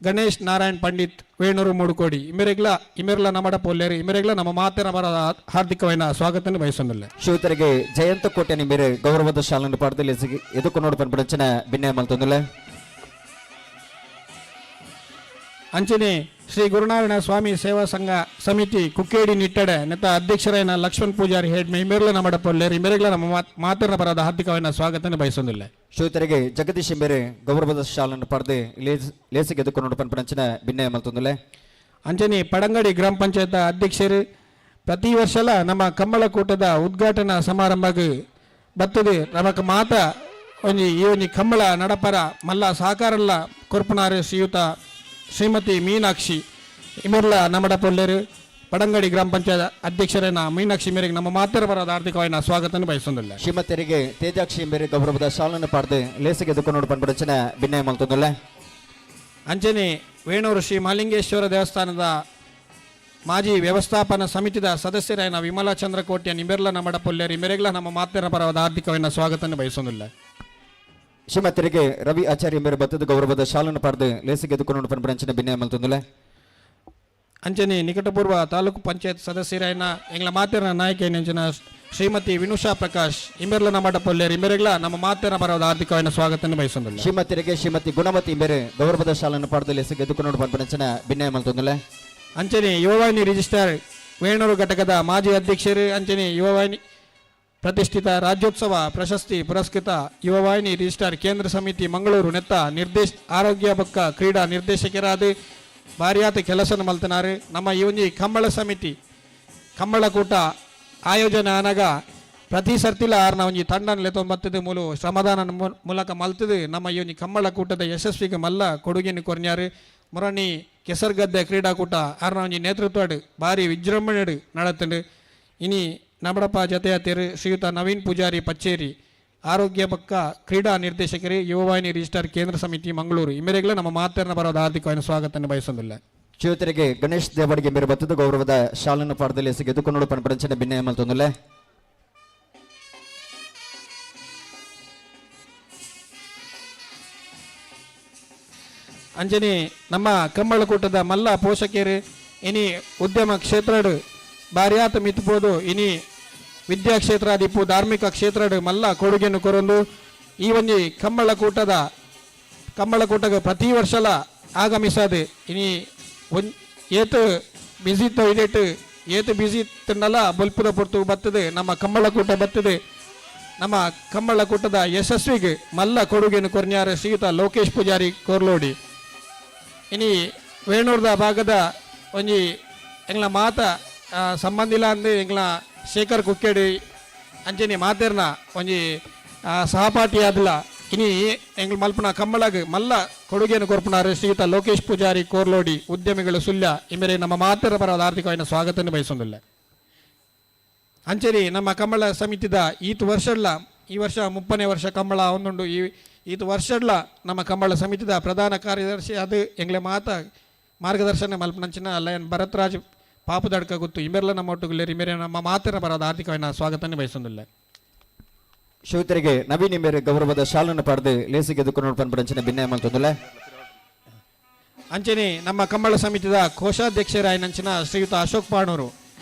ಗಣೇಶ್ ನಾರಾಯಣ್ ಪಂಡಿತ್ ವೇಣೂರು ಮೂಡುಕೋಡಿ ಇಮೆರೆಗ್ಲ ಇಮೆರ್ಲ ನಮಡ ಪೊಲ್ಲೇರು ಇಮೆರೆಗ್ಲ ನಮ್ಮ ಮಾತಿನ ಬರದ ಹಾರ್ದಿಕವೈನ ಸ್ವಾಗತನ ಬಯಸೊಂದಿಲ್ಲ. ಶ್ರೀಯುತರಿಗೆ ಜಯಂತ ಕೋಟೆ ನಿಂಬೇರು ಗೌರವದ ಶಾಲನ್ನು ಪಾಡ್ದು ಲೇಸಿಗೆ ಎದುಕು ನೋಡು ಪನ್ಪುನಂಚಿನ ಬಿನ್ನಯ ಮಲ್ತೊಂದುಲ್ಲೆ. ಅಂಚನೆ ಶ್ರೀ ಗುರುನಾರಾಯಣ ಸ್ವಾಮಿ ಸೇವಾ ಸಂಘ ಸಮಿತಿ ಕುಕ್ಕೇಡಿ ನಿಟ್ಟಡೆ ನೆತ್ತ ಅಧ್ಯಕ್ಷರಾಯನ ಲಕ್ಷ್ಮಣ್ ಪೂಜಾರಿ ಹೆಡ್ಮೆ ಇಮೆರ್ಲ ನಮಡ ಪೊಲ್ಲೇರು ಇಮೆರೆಗ್ಲ ನಮ್ಮ ಮಾತಿನ ಬರದ ಹಾರ್ದಿಕವೈನ ಸ್ವಾಗತನ ಬಯಸೊಂದಿಲ್ಲ. ಶ್ರೀಯುತರಿಗೆ ಜಗದೀಶ್ ಇಂಬೇರು ಗೌರವದ ಶಾಲನ್ನು ಪಾಡ್ದು ಲೇಸಿಗೆ ಎದುಕು ನೋಡು ಪನ್ಪುನಂಚಿನ ಬಿನ್ನಯ ಮಲ್ತೊಂದುಲ್ಲೆ. ಅಂಚನೆ ಪಡಂಗಡಿ ಗ್ರಾಮ ಪಂಚಾಯತ್ ಅಧ್ಯಕ್ಷರು ಪ್ರತಿ ವರ್ಷಲ ನಮ್ಮ ಕಂಬಳಕೂಟದ ಉದ್ಘಾಟನಾ ಸಮಾರಂಭಕ್ಕೆ ಬರ್ತದೆ ನಮಕ್ ಮಾತ ಒಂಜಿ ಈ ಒಂಜಿ ಕಂಬಳ ನಡಪರ ಮಲ್ಲ ಸಹಕಾರಲ್ಲ ಕೊರ್ಪುನಾರು ಶ್ರೀಯುತ ಶ್ರೀಮತಿ ಮೀನಾಕ್ಷಿ ಇಮೆರ್ಲ ನಮಡ ಪೊಲ್ಲೇರು ಪಡಂಗಡಿ ಗ್ರಾಮ ಪಂಚಾಯತ್ ಅಧ್ಯಕ್ಷರನ್ನ ಮೀನಾಕ್ಷಿ ಮೇರೆಗೆ ನಮ್ಮ ಮಾತರ ಬರದ ಆರ್ಥಿಕವಾದ ಸ್ವಾಗತನ ಬಯಸೊಂದಿಲ್ಲ. ಶ್ರೀಮತಿಯರಿಗೆ ತೇಜಾಕ್ಷಿ ಇಂಬೇರು ಗೌರವದ ಶಾಲನ್ನು ಪಾಡ್ದು ಲೇಸಿಗೆ ಎದುಕು ನೋಡು ಪನ್ಪುನಂಚಿನ ಬಿನ್ನಯ ಮಲ್ತೊಂದುಲ್ಲೆ. ಅಂಚನೆ ವೇಣೂರು ಶ್ರೀ ಮಾಲಿಂಗೇಶ್ವರ ದೇವಸ್ಥಾನದ ಮಾಜಿ ವ್ಯವಸ್ಥಾಪನಾ ಸಮಿತಿದ ಸದಸ್ಯರಾಯನ ವಿಮಲಾ ಚಂದ್ರಕೋಟೆಯ ನಿಂಬೆರ್ಲ ನಮಡ ಪೊಲ್ಲೇರು ಇಮೆರೆಗ್ಲ ನಮ್ಮ ಮಾತಿನ ಪರವಾದ ಹಾರ್ದಿಕವಾದ ಸ್ವಾಗತನ ಬಯಸೊಂದಿಲ್ಲ. ಶ್ರೀಮತಿಯರಿಗೆ ರವಿ ಆಚಾರ್ಯ ಇಂಬೇರು ಬತ್ತದ ಗೌರವದ ಶಾಲನ್ನು ಪಾಡ್ದು ಲೇಸಿಗೆ ಎದುಕು ನೋಡು ಪನ್ಪುನಂಚಿನ ಬಿನ್ನಯ ಮಲ್ತೊಂದುಲ್ಲೆ. ಅಂಚನೆ ನಿಕಟಪೂರ್ವ ತಾಲೂಕು ಪಂಚಾಯತ್ ಸದಸ್ಯರಾಯನ ಎಂಗ್ಲ ಮಾತಿನ ನಾಯಕಿಯಂಚಿನ ಶ್ರೀಮತಿ ವಿನುಷಾ ಪ್ರಕಾಶ್ ಇಮೆರ್ಲ ನಮಡ ಪೊಲ್ಲೇರು ಇಮೆರೆಗ್ಲ ನಮ್ಮ ಮಾತಿನ ಪರವಾದ ಹಾರ್ದಿಕವಾದ ಸ್ವಾಗತನ ಬಯಸೊಂದಿಲ್ಲ. ಶ್ರೀಮತಿಯರಿಗೆ ಶ್ರೀಮತಿ ಗುಣವತಿ ಇಂಬೇರು ಗೌರವದ ಶಾಲನ್ನು ಪಾಡ್ದು ಲೇಸಿಗೆ ಎದುಕು ನೋಡು ಪನ್ಪುನಂಚಿನ ಬಿನ್ನಯ ಮಲ್ತೊಂದುಲ್ಲೆ. ಅಂಚನೆ ಯುವವಾಹಿನಿ ರಿಜಿಸ್ಟ್ರಾರ್ ವೇಣೂರು ಘಟಕದ ಮಾಜಿ ಅಧ್ಯಕ್ಷರು ಅಂಚನೆ ಯುವವಾಹಿನಿ ಪ್ರತಿಷ್ಠಿತ ರಾಜ್ಯೋತ್ಸವ ಪ್ರಶಸ್ತಿ ಪುರಸ್ಕೃತ ಯುವವಾಹಿನಿ ರಿಜಿಸ್ಟ್ರಾರ್ ಕೇಂದ್ರ ಸಮಿತಿ ಮಂಗಳೂರು ನೆತ್ತ ನಿರ್ದೇಶ ಆರೋಗ್ಯ ಬೊಕ್ಕ ಕ್ರೀಡಾ ನಿರ್ದೇಶಕರಾದ ಭಾರ್ಯಾತ ಕೆಲಸನ ಮಲ್ತನಾರು. ನಮ್ಮ ಈ ಒಂಜಿ ಕಂಬಳ ಸಮಿತಿ ಕಂಬಳಕೂಟ ಆಯೋಜನೆ ಆನಗ ಪ್ರತಿ ಸರ್ತಿಲ ಆರ್ನ ಒಂಜಿ ತಂಡನ ಲೆತ್ತೊಂದು ಮೂಲು ಶ್ರಮದಾನ ಮೂಲಕ ಮಲ್ತದು ನಮ್ಮ ಈ ಒಂಜಿ ಕಂಬಳಕೂಟದ ಯಶಸ್ವಿಗೆ ಮಲ್ಲ ಕೊಡುಗೆಯನ್ನು ಕೊರ್ನ್ಯಾರು. ಮುರಣಿ ಕೆಸರ್ಗದ್ದೆ ಕ್ರೀಡಾಕೂಟ ಆರ್ನ ಒಂಜಿ ನೇತೃತ್ವಡ್ ಭಾರಿ ವಿಜೃಂಭಣೆಡ್ ನಡತುಂಡು. ಇನಿ ನಮಡಪ್ಪ ಜತೆಯಾತಿರು ಶ್ರೀಯುತ ನವೀನ್ ಪೂಜಾರಿ ಪಚ್ಚೇರಿ ಆರೋಗ್ಯ ಬೊಕ್ಕ ಕ್ರೀಡಾ ನಿರ್ದೇಶಕರು ಯುವವಾಹಿನಿ ರಿಜಿಸ್ಟ್ರಾರ್ ಕೇಂದ್ರ ಸಮಿತಿ ಮಂಗಳೂರು ಇಮೆರೆಗ್ಲ ನಮ್ಮ ಮಾತನ್ನ ಬರೋದ ಹಾರ್ದಿಕವಾದ ಸ್ವಾಗತನ ಬಯಸೊಂದಿಲ್ಲ. ಶ್ರೀಯುತರಿಗೆ ಗಣೇಶ್ ದೇವಡಿಗೆ ಇಂಬೇರು ಬತ್ತದ ಗೌರವದ ಶಾಲನ್ನು ಪಾಡ್ದು ಲೇಸಿಗೆ ಎದುಕು ನೋಡು ಪನ್ಪುನಂಚಿನ ಬಿನ್ನಯ ಮಲ್ತೊಂದುಲ್ಲೆ. ಅಂಜನಿ ನಮ್ಮ ಕಂಬಳಕೂಟದ ಮಲ್ಲ ಪೋಷಕರು ಇನಿ ಉದ್ಯಮ ಕ್ಷೇತ್ರಡ್ ಬಾರ್ಯಾತ ಮಿತ್ಬೋದು ಇನಿ ವಿದ್ಯಾಕ್ಷೇತ್ರ ದಿಪ್ಪು ಧಾರ್ಮಿಕ ಕ್ಷೇತ್ರಡ್ ಮಲ್ಲ ಕೊಡುಗೆಯನ್ನು ಕೊರೊಂದು ಈ ಒಂಜಿ ಕಂಬಳಕೂಟದ ಕಂಬಳಕೂಟಗ ಪ್ರತಿ ವರ್ಷಲ ಆಗಮಿಸದು ಇನಿ ಒನ್ ಏತು ಬಿಸಿ ಇದೇಟ್ ಏತು ಬಿಸಿ ತಿನ್ನಲ ಬೊಲ್ಪುದ ಪೊರ್ತು ಬರ್ತದೆ ನಮ್ಮ ಕಂಬಳಕೂಟ ಬರ್ತದೆ. ನಮ್ಮ ಕಂಬಳಕೂಟದ ಯಶಸ್ವಿಗೆ ಮಲ್ಲ ಕೊಡುಗೆಯನ್ನು ಕೊರ್ನ್ಯಾರ ಶ್ರೀಯುತ ಲೋಕೇಶ್ ಪೂಜಾರಿ ಕೋರ್ಲೋಡಿ. ಇನಿ ವೇಣೂರ್ದ ಭಾಗದ ಒಂಜಿ ಎಂಗ್ಲ ಮಾತ ಸಂಬಂಧಿಲ ಅಂದ್ ಎಂಗ್ಲ ಶೇಖರ್ ಕುಕ್ಕೇಡಿ ಅಂಚನೆ ಮಾತೇರ್ನ ಒಂಜಿ ಸಹಪಾಠಿ ಆದ್ಲ ಇನಿ ಎಂಗ್ಲ ಮಲ್ಪುನ ಕಂಬಳಗ್ ಮಲ್ಲ ಕೊಡುಗೆಯನ್ನು ಕೊರ್ಪುನಾರು ಶ್ರೀಯುತ ಲೋಕೇಶ್ ಪೂಜಾರಿ ಕೋರ್ಲೋಡಿ ಉದ್ಯಮಿಗಳು ಸುಲ್ಯ ಇಮೇರೆ ನಮ್ಮ ಮಾತೆರ ಪರವಾದ ಆರ್ಥಿಕವಾದ ಸ್ವಾಗತನ ಬಯಸೊಂದಿಲ್ಲ. ಅಂಚನೆ ನಮ್ಮ ಕಂಬಳ ಸಮಿತಿದ ಈತ್ ವರ್ಷಡ್ಲ ಈ ವರ್ಷ 30ನೇ ವರ್ಷ ಕಂಬಳ ಒಂದುಂಡು. ಈ ಈತ್ ವರ್ಷಡ್ಲ ನಮ್ಮ ಕಂಬಳ ಸಮಿತಿದ ಪ್ರಧಾನ ಕಾರ್ಯದರ್ಶಿ ಅದು ಎಂಗ್ಲೆ ಮಾತ ಮಾರ್ಗದರ್ಶನ ಮಲ್ಪನಂಚಿನ ಲಯನ್ ಭರತ್ರಾಜ್ ಪಾಪುದಡ್ಕ ಗೊತ್ತು ಇಮೆರ್ಲ ನಮ್ಮ ಒಟ್ಟುಗುಲ್ಲೇರು ಇಮೇರೆ ನಮ್ಮ ಮಾತಿನ ಬರೋದ ಆರ್ಥಿಕವಾದ ಸ್ವಾಗತನೇ ಬಯಸೊಂದಿಲ್ಲ. ಶ್ರೀಯುತರಿಗೆ ನವೀನ್ ಇಂಬೇರು ಗೌರವದ ಶಾಲನ್ನು ಪಾಡ್ದು ಲೇಸಿಗೆ ಎದುಕು ನೋಡು ಪನ್ಪುನಂಚಿನ ಬಿನ್ನಯ ಮಲ್ತೊಂದುಲ್ಲೆ. ಅಂಚನೆ ನಮ್ಮ ಕಂಬಳ ಸಮಿತಿದ ಕೋಶಾಧ್ಯಕ್ಷರಾಯನಂಚಿನ ಶ್ರೀಯುತ ಅಶೋಕ್ ಪಾಣೂರು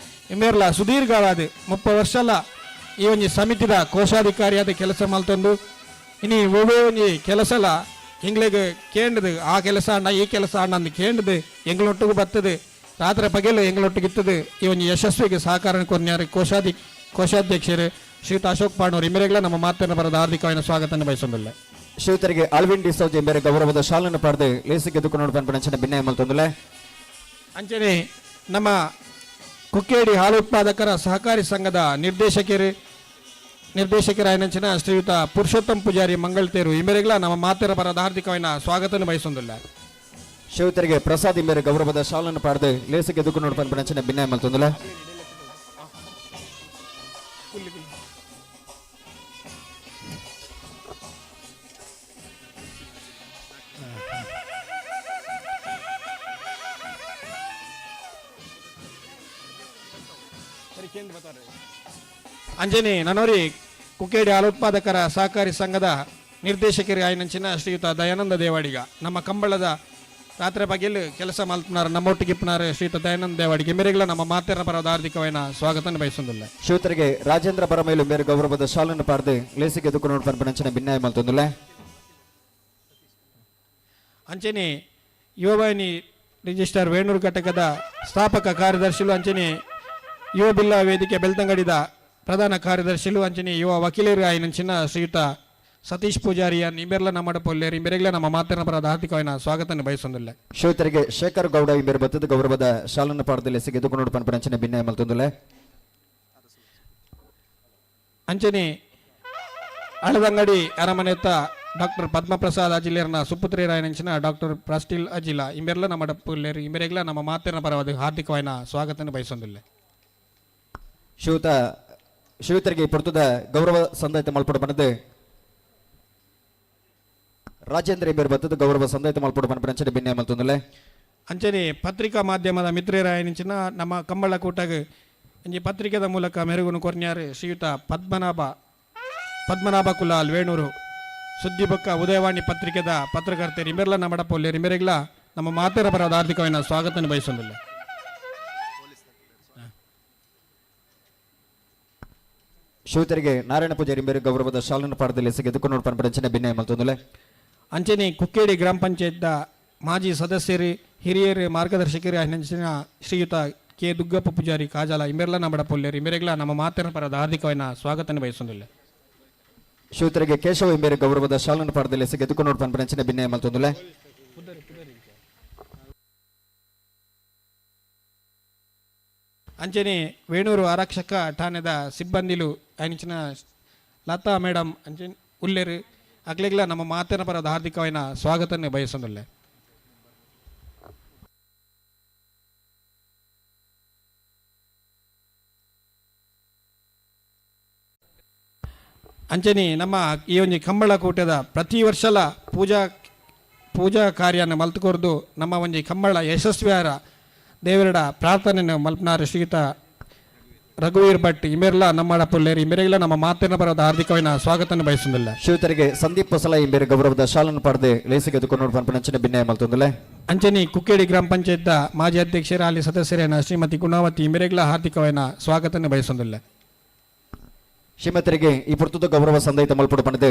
ಇಮೇರ್ಲ ಸುದೀರ್ಘವಾದ 30 ವರ್ಷಲ ಈ ಒಂಜಿ ಸಮಿತಿದ ಕೋಶಾಧಿಕಾರಿಯಾದ ಕೆಲಸ ಮಲ್ತೊಂದು ಇನಿ ಒವ್ವೇ ಒಂಜಿ ಕೆಲಸಲ ಎಂಗ್ಲೆಗ್ ಕೇಂಡದು ಆ ಕೆಲಸ ಅಣ್ಣ ಈ ಕೆಲಸ ಅಣ್ಣ ಅಂದ್ ಕೇಂಡದು ಎಂಗ್ಲೊಟ್ಟಿಗೆ ಬರ್ತದೆ ರಾತ್ರಿ ಪಗೆಲು ಎಂಗ್ಲೊಟ್ಟಿಗೆ ಇತ್ತದು ಈ ಒಂಜಿ ಯಶಸ್ವಿಗೆ ಸಹಕಾರ ಕೊರ್ನ್ಯಾರು ಕೋಶಾಧ್ಯಕ್ಷರು ಶ್ರೀಯುತ ಅಶೋಕ್ ಪಾಣೂರು ಇಮೇರೆಗ್ಲ ನಮ್ಮ ಮಾತನ್ನು ಬರದ ಹಾರ್ದಿಕವಾದ ಸ್ವಾಗತನ ಬಯಸೊಂದಿಲ್ಲ. ಶ್ರೀಯುತರಿಗೆ ಆಲ್ವಿನ್ ಡಿಸೋಜ್ ಇಂಬೇರು ಗೌರವದ ಶಾಲನ್ನು ಪಾಡ್ದು ಲೇಸಿಗೆ ಎದುಕು ನೋಡು ಪನ್ಪುನಂಚಿನ ಬಿನ್ನಯ ಮಲ್ತೊಂದುಲ್ಲೆ. ಅಂಚನೆ ನಮ್ಮ ಕುಕ್ಕೇಡಿ ಹಾಲು ಉತ್ಪಾದಕರ ಸಹಕಾರಿ ಸಂಘದ ನಿರ್ದೇಶಕರಾಯನಂಚಿನ ಶ್ರೀಯುತ ಪುರುಷೋತ್ತಮ ಪೂಜಾರಿ ಮಂಗಳತೇರು ಇಮೇರೆಗ್ಲ ನಮ್ಮ ಮಾತೆರ ಬರದ ಹಾರ್ದಿಕವಾದ ಸ್ವಾಗತನ ಬಯಸೊಂದಿಲ್ಲ. ಶ್ರೀಯುತರಿಗೆ ಪ್ರಸಾದ್ ಇಂಬೇರು ಗೌರವದ ಶಾಲನ್ನು ಪಾಡ್ದು ಲೇಸಿಗೆ ಎದುಕು ನೋಡು ಪನ್ಪುನಂಚಿನ ಬಿನ್ನಯ ಮಲ್ತೊಂದುಲ್ಲೆ. ಅಂಜನೆ ನನೋರಿ ಕುಕ್ಕೇಡಿ ಹಾಲು ಉತ್ಪಾದಕರ ಸಹಕಾರಿ ಸಂಘದ ನಿರ್ದೇಶಕರು ಆಯ್ನಂಚಿನ ಶ್ರೀಯುತ ದಯಾನಂದ ದೇವಾಡಿಗ. ನಮ್ಮ ಕಂಬಳದ ರಾತ್ರಿ ಬಗೆಲ್ ಕೆಲಸ ಮಲ್ಪನಾರ ನಮ್ಮೊಟ್ಟಿಗೆ ಇಪ್ಪನಾರ ಶ್ರೀಯುತ ದಯಾನಂದ ದೇವಾಡಿಗೆ ಮೇರೆಗಳ ನಮ್ಮ ಮಾತೆರ ಪರದ ಹಾರ್ದಿಕವಾಯಿನ ಸ್ವಾಗತ ಬಯಸುವುದಿಲ್ಲ. ಶ್ರೀಯುತರಿಗೆ ರಾಜೇಂದ್ರ ಬರಮೇಲು ಮೇರು ಗೌರವದ ಶಾಲನ್ನು ಪಾರ್ದು ಲೇಸಿಗೆ ಎದುಕು ಪನ್ಪನಂಚಿನ ಭಿನ್ನಾಯ ಮಲ್ತೊಂದುಲ್ಲೆ. ಅಂಚನೆ ಯುವವಾಹಿನಿ ರಿಜಿಸ್ಟರ್ ವೇಣೂರು ಘಟಕದ ಸ್ಥಾಪಕ ಕಾರ್ಯದರ್ಶಿಲು, ಅಂಚನೆ ಯುವ ಬಿಲ್ಲ ವೇದಿಕೆ ಬೆಳ್ತಂಗಡಿದ ಪ್ರಧಾನ ಕಾರ್ಯದರ್ಶಿಲು, ಅಂಚನೆ ಯುವ ವಕೀಲರು ಆಯ್ನಂಚಿನ ಶ್ರೀಯುತ ಸತೀಶ್ ಪೂಜಾರಿ ಇಂಬೆರ್ಲ ನಮ್ಮ ಪೊಲ್ಲೇರು ಇಂಬೆರೆಗ್ಲ ನಮ್ಮ ಮಾತಿನ ಪರದ ಹಾರ್ದಿಕವಾಯಿನ ಸ್ವಾಗತ ಬಯಸೊಂದಿಲ್ಲ. ಶ್ರೀಯುತರಿಗೆ ಶೇಖರ್ ಗೌಡ ಇಂಬೇರು ಬತ್ತದ ಗೌರವದ ಶಾಲನ್ನು ಪಾರ್ದು ಲೇಸಿಗೆ ಎದುಕು ಪನ್ಪನಂಚಿನ ಭಿನ್ನಾಯ ಮಲ್ತೊಂದುಲ್ಲೆ. ಅಂಚನೆ ಅಳದಂಗಡಿ ಅರಮನೆತ್ತ ಡಾಕ್ಟರ್ ಪದ್ಮಪ್ರಸಾದ್ ಅಜಿಲೇರ್ನ ಸುಪುತ್ರಿ ರಾಯನಂಚಿನ ಡಾಕ್ಟರ್ ಪ್ರಾಸ್ಟಿಲ್ ಅಜಿಲ ಇಂಬೆರ್ಲ ನಮ್ಮ ಡಪ್ಪುಲ್ಲೇರು ಇಂಬೆರೆಗ್ಲ ನಮ್ಮ ಮಾತಿನ ಪರವಾದ ಹಾರ್ದಿಕವಾಯಿನ ಸ್ವಾಗತ ಬಯಸೊಂದಿಲ್ಲ. ಶ್ರೀಯುತರಿಗೆ ಪೊರ್ತುದ ಗೌರವ ಸಂದಾಯತ ಮಲ್ಪಡ ಬನದು ರಾಜೇಂದ್ರ ಇಂಬೇರು ಬತ್ತದ ಗೌರವ ಸಂದಾಯತ ಮಲ್ಪಡ ಪನ್ಪನಂಚಿನ ಭಿನ್ನಾಯ ಮಲ್ತೊಂದುಲ್ಲೆ. ಅಂಚನೆ ಪತ್ರಿಕಾ ಮಾಧ್ಯಮದ ಮಿತ್ರರಾಯನಿಂಚಿನ ನಮ್ಮ ಕಂಬಳ ಕೂಟಗ್ ಒಂಜಿ ಪತ್ರಿಕೆದ ಮೂಲಕ ಮೆರುಗುನು ಕೊರ್ನ್ಯಾರು ಶ್ರೀಯುತ ಪದ್ಮನಾಭ ಪದ್ಮನಾಭ ಕುಲಾಲ್ ವೇಣೂರು ಸುದ್ದಿ ಬೊಕ್ಕ ಉದಯವಾಣಿ ಪತ್ರಿಕೆದ ಪತ್ರಕರ್ತರು ಇಂಬೆರ್ಲ ನಮ್ಮ ಡಪ್ಪೊಲ್ಲೇರು ಇಂಬೆರೆಗ್ಲ ನಮ್ಮ ಮಾತೆರ ಪರದ ಹಾರ್ದಿಕವಾಯಿನ ಸ್ವಾಗತನ ಬಯಸೊಂದಿಲ್ಲ. ಶ್ರೀಯುತರಿಗೆ ನಾರಾಯಣ ಪೂಜಾರಿ ಇಂಬೇರು ಗೌರವದ ಶಾಲನ್ನು ಪಾರ್ದು ಲೇಸಿಗೆ ಎದುಕು ಪನ್ಪನಂಚಿನ ಭಿನ್ನಾಯ ಮಲ್ತೊಂದುಲ್ಲೆ. ಅಂಚನೆ ಕುಕ್ಕೇಡಿ ಗ್ರಾಮ ಪಂಚಾಯತ್ದ ಮಾಜಿ ಸದಸ್ಯರು, ಹಿರಿಯರು, ಮಾರ್ಗದರ್ಶಕರು ಅಂಚಿನ ಶ್ರೀಯುತ ಕೆ ದುಗ್ಗಪ್ಪ ಪೂಜಾರಿ ಕಾಜಾಲ ಇಂಬೆರ್ಲ ನಮ್ಮ ಡಪ್ಪೊಲ್ಲೇರು ಇಂಬೆರೆಗ್ಲ ನಮ್ಮ ಮಾತೆರ ಪರದ ಹಾರ್ದಿಕವಾಯಿನ ಸ್ವಾಗತನ ಬಯಸೊಂದಿಲ್ಲ. ಶ್ರೀಯುತರಿಗೆ ಕೇಶವ ಇಂಬೇರು ಗೌರವದ ಶಾಲನ್ನು ಪಾರ್ದು ಲೇಸಿಗೆ ಎದುಕು ಪನ್ಪನಂಚಿನ ಭಿನ್ನಾಯ ಮಲ್ತೊಂದುಲ್ಲೆ. ಅಂಚನೆ ವೇಣೂರು ಆರಕ್ಷಕ ಠಾಣೆದ ಸಿಬ್ಬಂದಿಲು ಅಂಚಿನ ಲತಾ ಮೇಡಮ್ ಅಂಚನೆ ಉಲ್ಲೇರು ಅಕ್ಲೆಗ್ಲ ನಮ್ಮ ಮಾತಿನ ಪರದ ಹಾರ್ದಿಕವಾಯಿನ ಸ್ವಾಗತನೆ ಬಯಸೊಂದುಲ್ಲೆ. ಅಂಚನೆ ನಮ್ಮ ಈ ಒಂಜಿ ಕಂಬಳ ಕೂಟದ ಪ್ರತಿ ವರ್ಷಲ ಪೂಜಾ ಪೂಜಾ ಕಾರ್ಯನ ಮಲ್ತುಕೊರ್ದು ನಮ್ಮ ಒಂಜಿ ಕಂಬಳ ಯಶಸ್ವಿಯಾರ ದೇವರಡ ಪ್ರಾರ್ಥನೆಯನ್ನು ಮಲ್ಪನಾರ ಶ್ರೀಯುತ ರಘುವೀರ್ ಭಟ್ ಇಂಬೆರ್ಲ ನಮ್ಮ ಪುಲ್ಲೇರಿ ಇಂಬೆರೆಗ್ಲ ನಮ್ಮ ಮಾತಿನ ಬರೋದ ಹಾರ್ದಿಕವಾಯಿನ ಸ್ವಾಗತನ ಬಯಸುವುದಿಲ್ಲ. ಶ್ರೀಯುತರಿಗೆ ಸಂದೀಪ್ ಹೊಸಲ ಇಂಬೇರು ಗೌರವದ ಶಾಲನ್ನು ಪಾರ್ದು ಲೇಸಿಗೆ ಎದುಕು ಪನ್ಪನಂಚಿನ ಭಿನ್ನಾಯ ಮಲ್ತೊಂದುಲ್ಲೆ. ಅಂಚನೆ ಕುಕ್ಕೇಡಿ ಗ್ರಾಮ ಪಂಚಾಯತ್ದ ಮಾಜಿ ಅಧ್ಯಕ್ಷರ ಅಲ್ಲಿ ಸದಸ್ಯರೇನ ಶ್ರೀಮತಿ ಗುಣಾವತಿ ಇಂಬೆರೆಗ್ಲ ಹಾರ್ದಿಕವಾಯಿನ ಸ್ವಾಗತನ ಬಯಸುವುದಿಲ್ಲ. ಶ್ರೀಮತರಿಗೆ ಈ ಪುರ್ತದ ಗೌರವ ಸಂದಯಿತ ಮಲ್ಪಡು ಪಣದು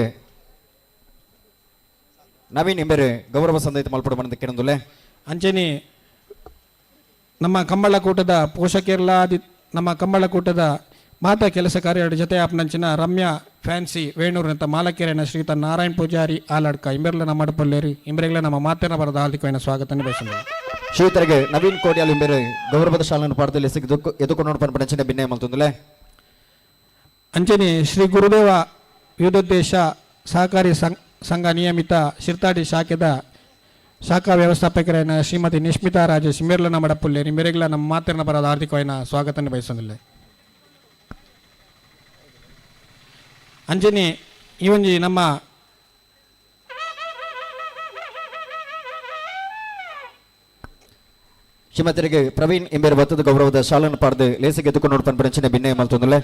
ನವೀನ್ ಇಂಬೇರು ಗೌರವ ಸಂದಯಿತ ಮಲ್ಪಡು ಪಣದು ಕೆರಂದುಲ್ಲೆ. ಅಂಚನೆ ನಮ್ಮ ಕಂಬಳಕೂಟದ ಪೋಷಕರ್ಲಾದಿ ನಮ್ಮ ಕಂಬಳಕೂಟದ ಮಾತಾ ಕೆಲಸ ಕಾರ್ಯಗಳ ಜೊತೆ ಆಪ್ನಂಚಿನ ರಮ್ಯಾ ಫ್ಯಾನ್ಸಿ ವೇಣೂರಿನಂತ ಮಾಲಕಿಯರೇನ ಶ್ರೀಯುತ ನಾರಾಯಣ್ ಪೂಜಾರಿ ಆಲಾಡ್ಕ ಇಂಬೆರ್ಲ ನಮ್ಮ ಪೊಲ್ಲೇರಿ ಇಂಬೆರೆಗ್ಲ ನಮ್ಮ ಮಾತಿನ ಬರದ ಹಾರ್ದಿಕವಾಯಿನ ಸ್ವಾಗತನ ಬಯಸುತ್ತದೆ. ಶ್ರೀಯುತರಿಗೆ ನವೀನ್ ಕೋಡಿಯಾಲ್ ಇಂಬೇರು ಗೌರವದ ಶಾಲನ್ನು ಪಾರ್ದು ಲೇಸಿಗೆ ಎದುಕು ಪನ್ಪನಂಚಿನ ಭಿನ್ನಾಯ ಮಲ್ತೊಂದುಲ್ಲೆ. ಅಂಚನೆ ಶ್ರೀ ಗುರುದೇವ ವಿವಿಧೋದ್ದೇಶ ಸಹಕಾರಿ ಸಂಘ ನಿಯಮಿತ ಶಿರ್ತಾಡಿ ಶಾಖೆದ ಶಾಖಾ ವ್ಯವಸ್ಥಾಪಕರಾದ ಶ್ರೀಮತಿ ನಿಶ್ಮಿತಾ ರಾಜೇಶ್ ಇಂಬೆರ್ಲ ಮಡಪುಲ್ಲೇರಿ ಇಂಬೆರೆಗ್ಲ ನಮ್ಮ ಮಾತಿನ ಬರದ ಹಾರ್ದಿಕವಾಯಿನ ಸ್ವಾಗತನ ಬಯಸುವುದಿಲ್ಲ. ಅಂಚನೆ ಈ ಒಂಜಿ ನಮ್ಮ ಶ್ರೀಮತಿರಿಗೆ ಪ್ರವೀಣ್ ಇಂಬೇರು ಬತ್ತದ ಗೌರವದ ಶಾಲನ್ನು ಪಾರ್ದು ಲೇಸಿಗೆ ಎದುಕು ಪನ್ಪನಂಚಿನ ಭಿನ್ನಾಯ ಮಲ್ತೊಂದುಲ್ಲೆ.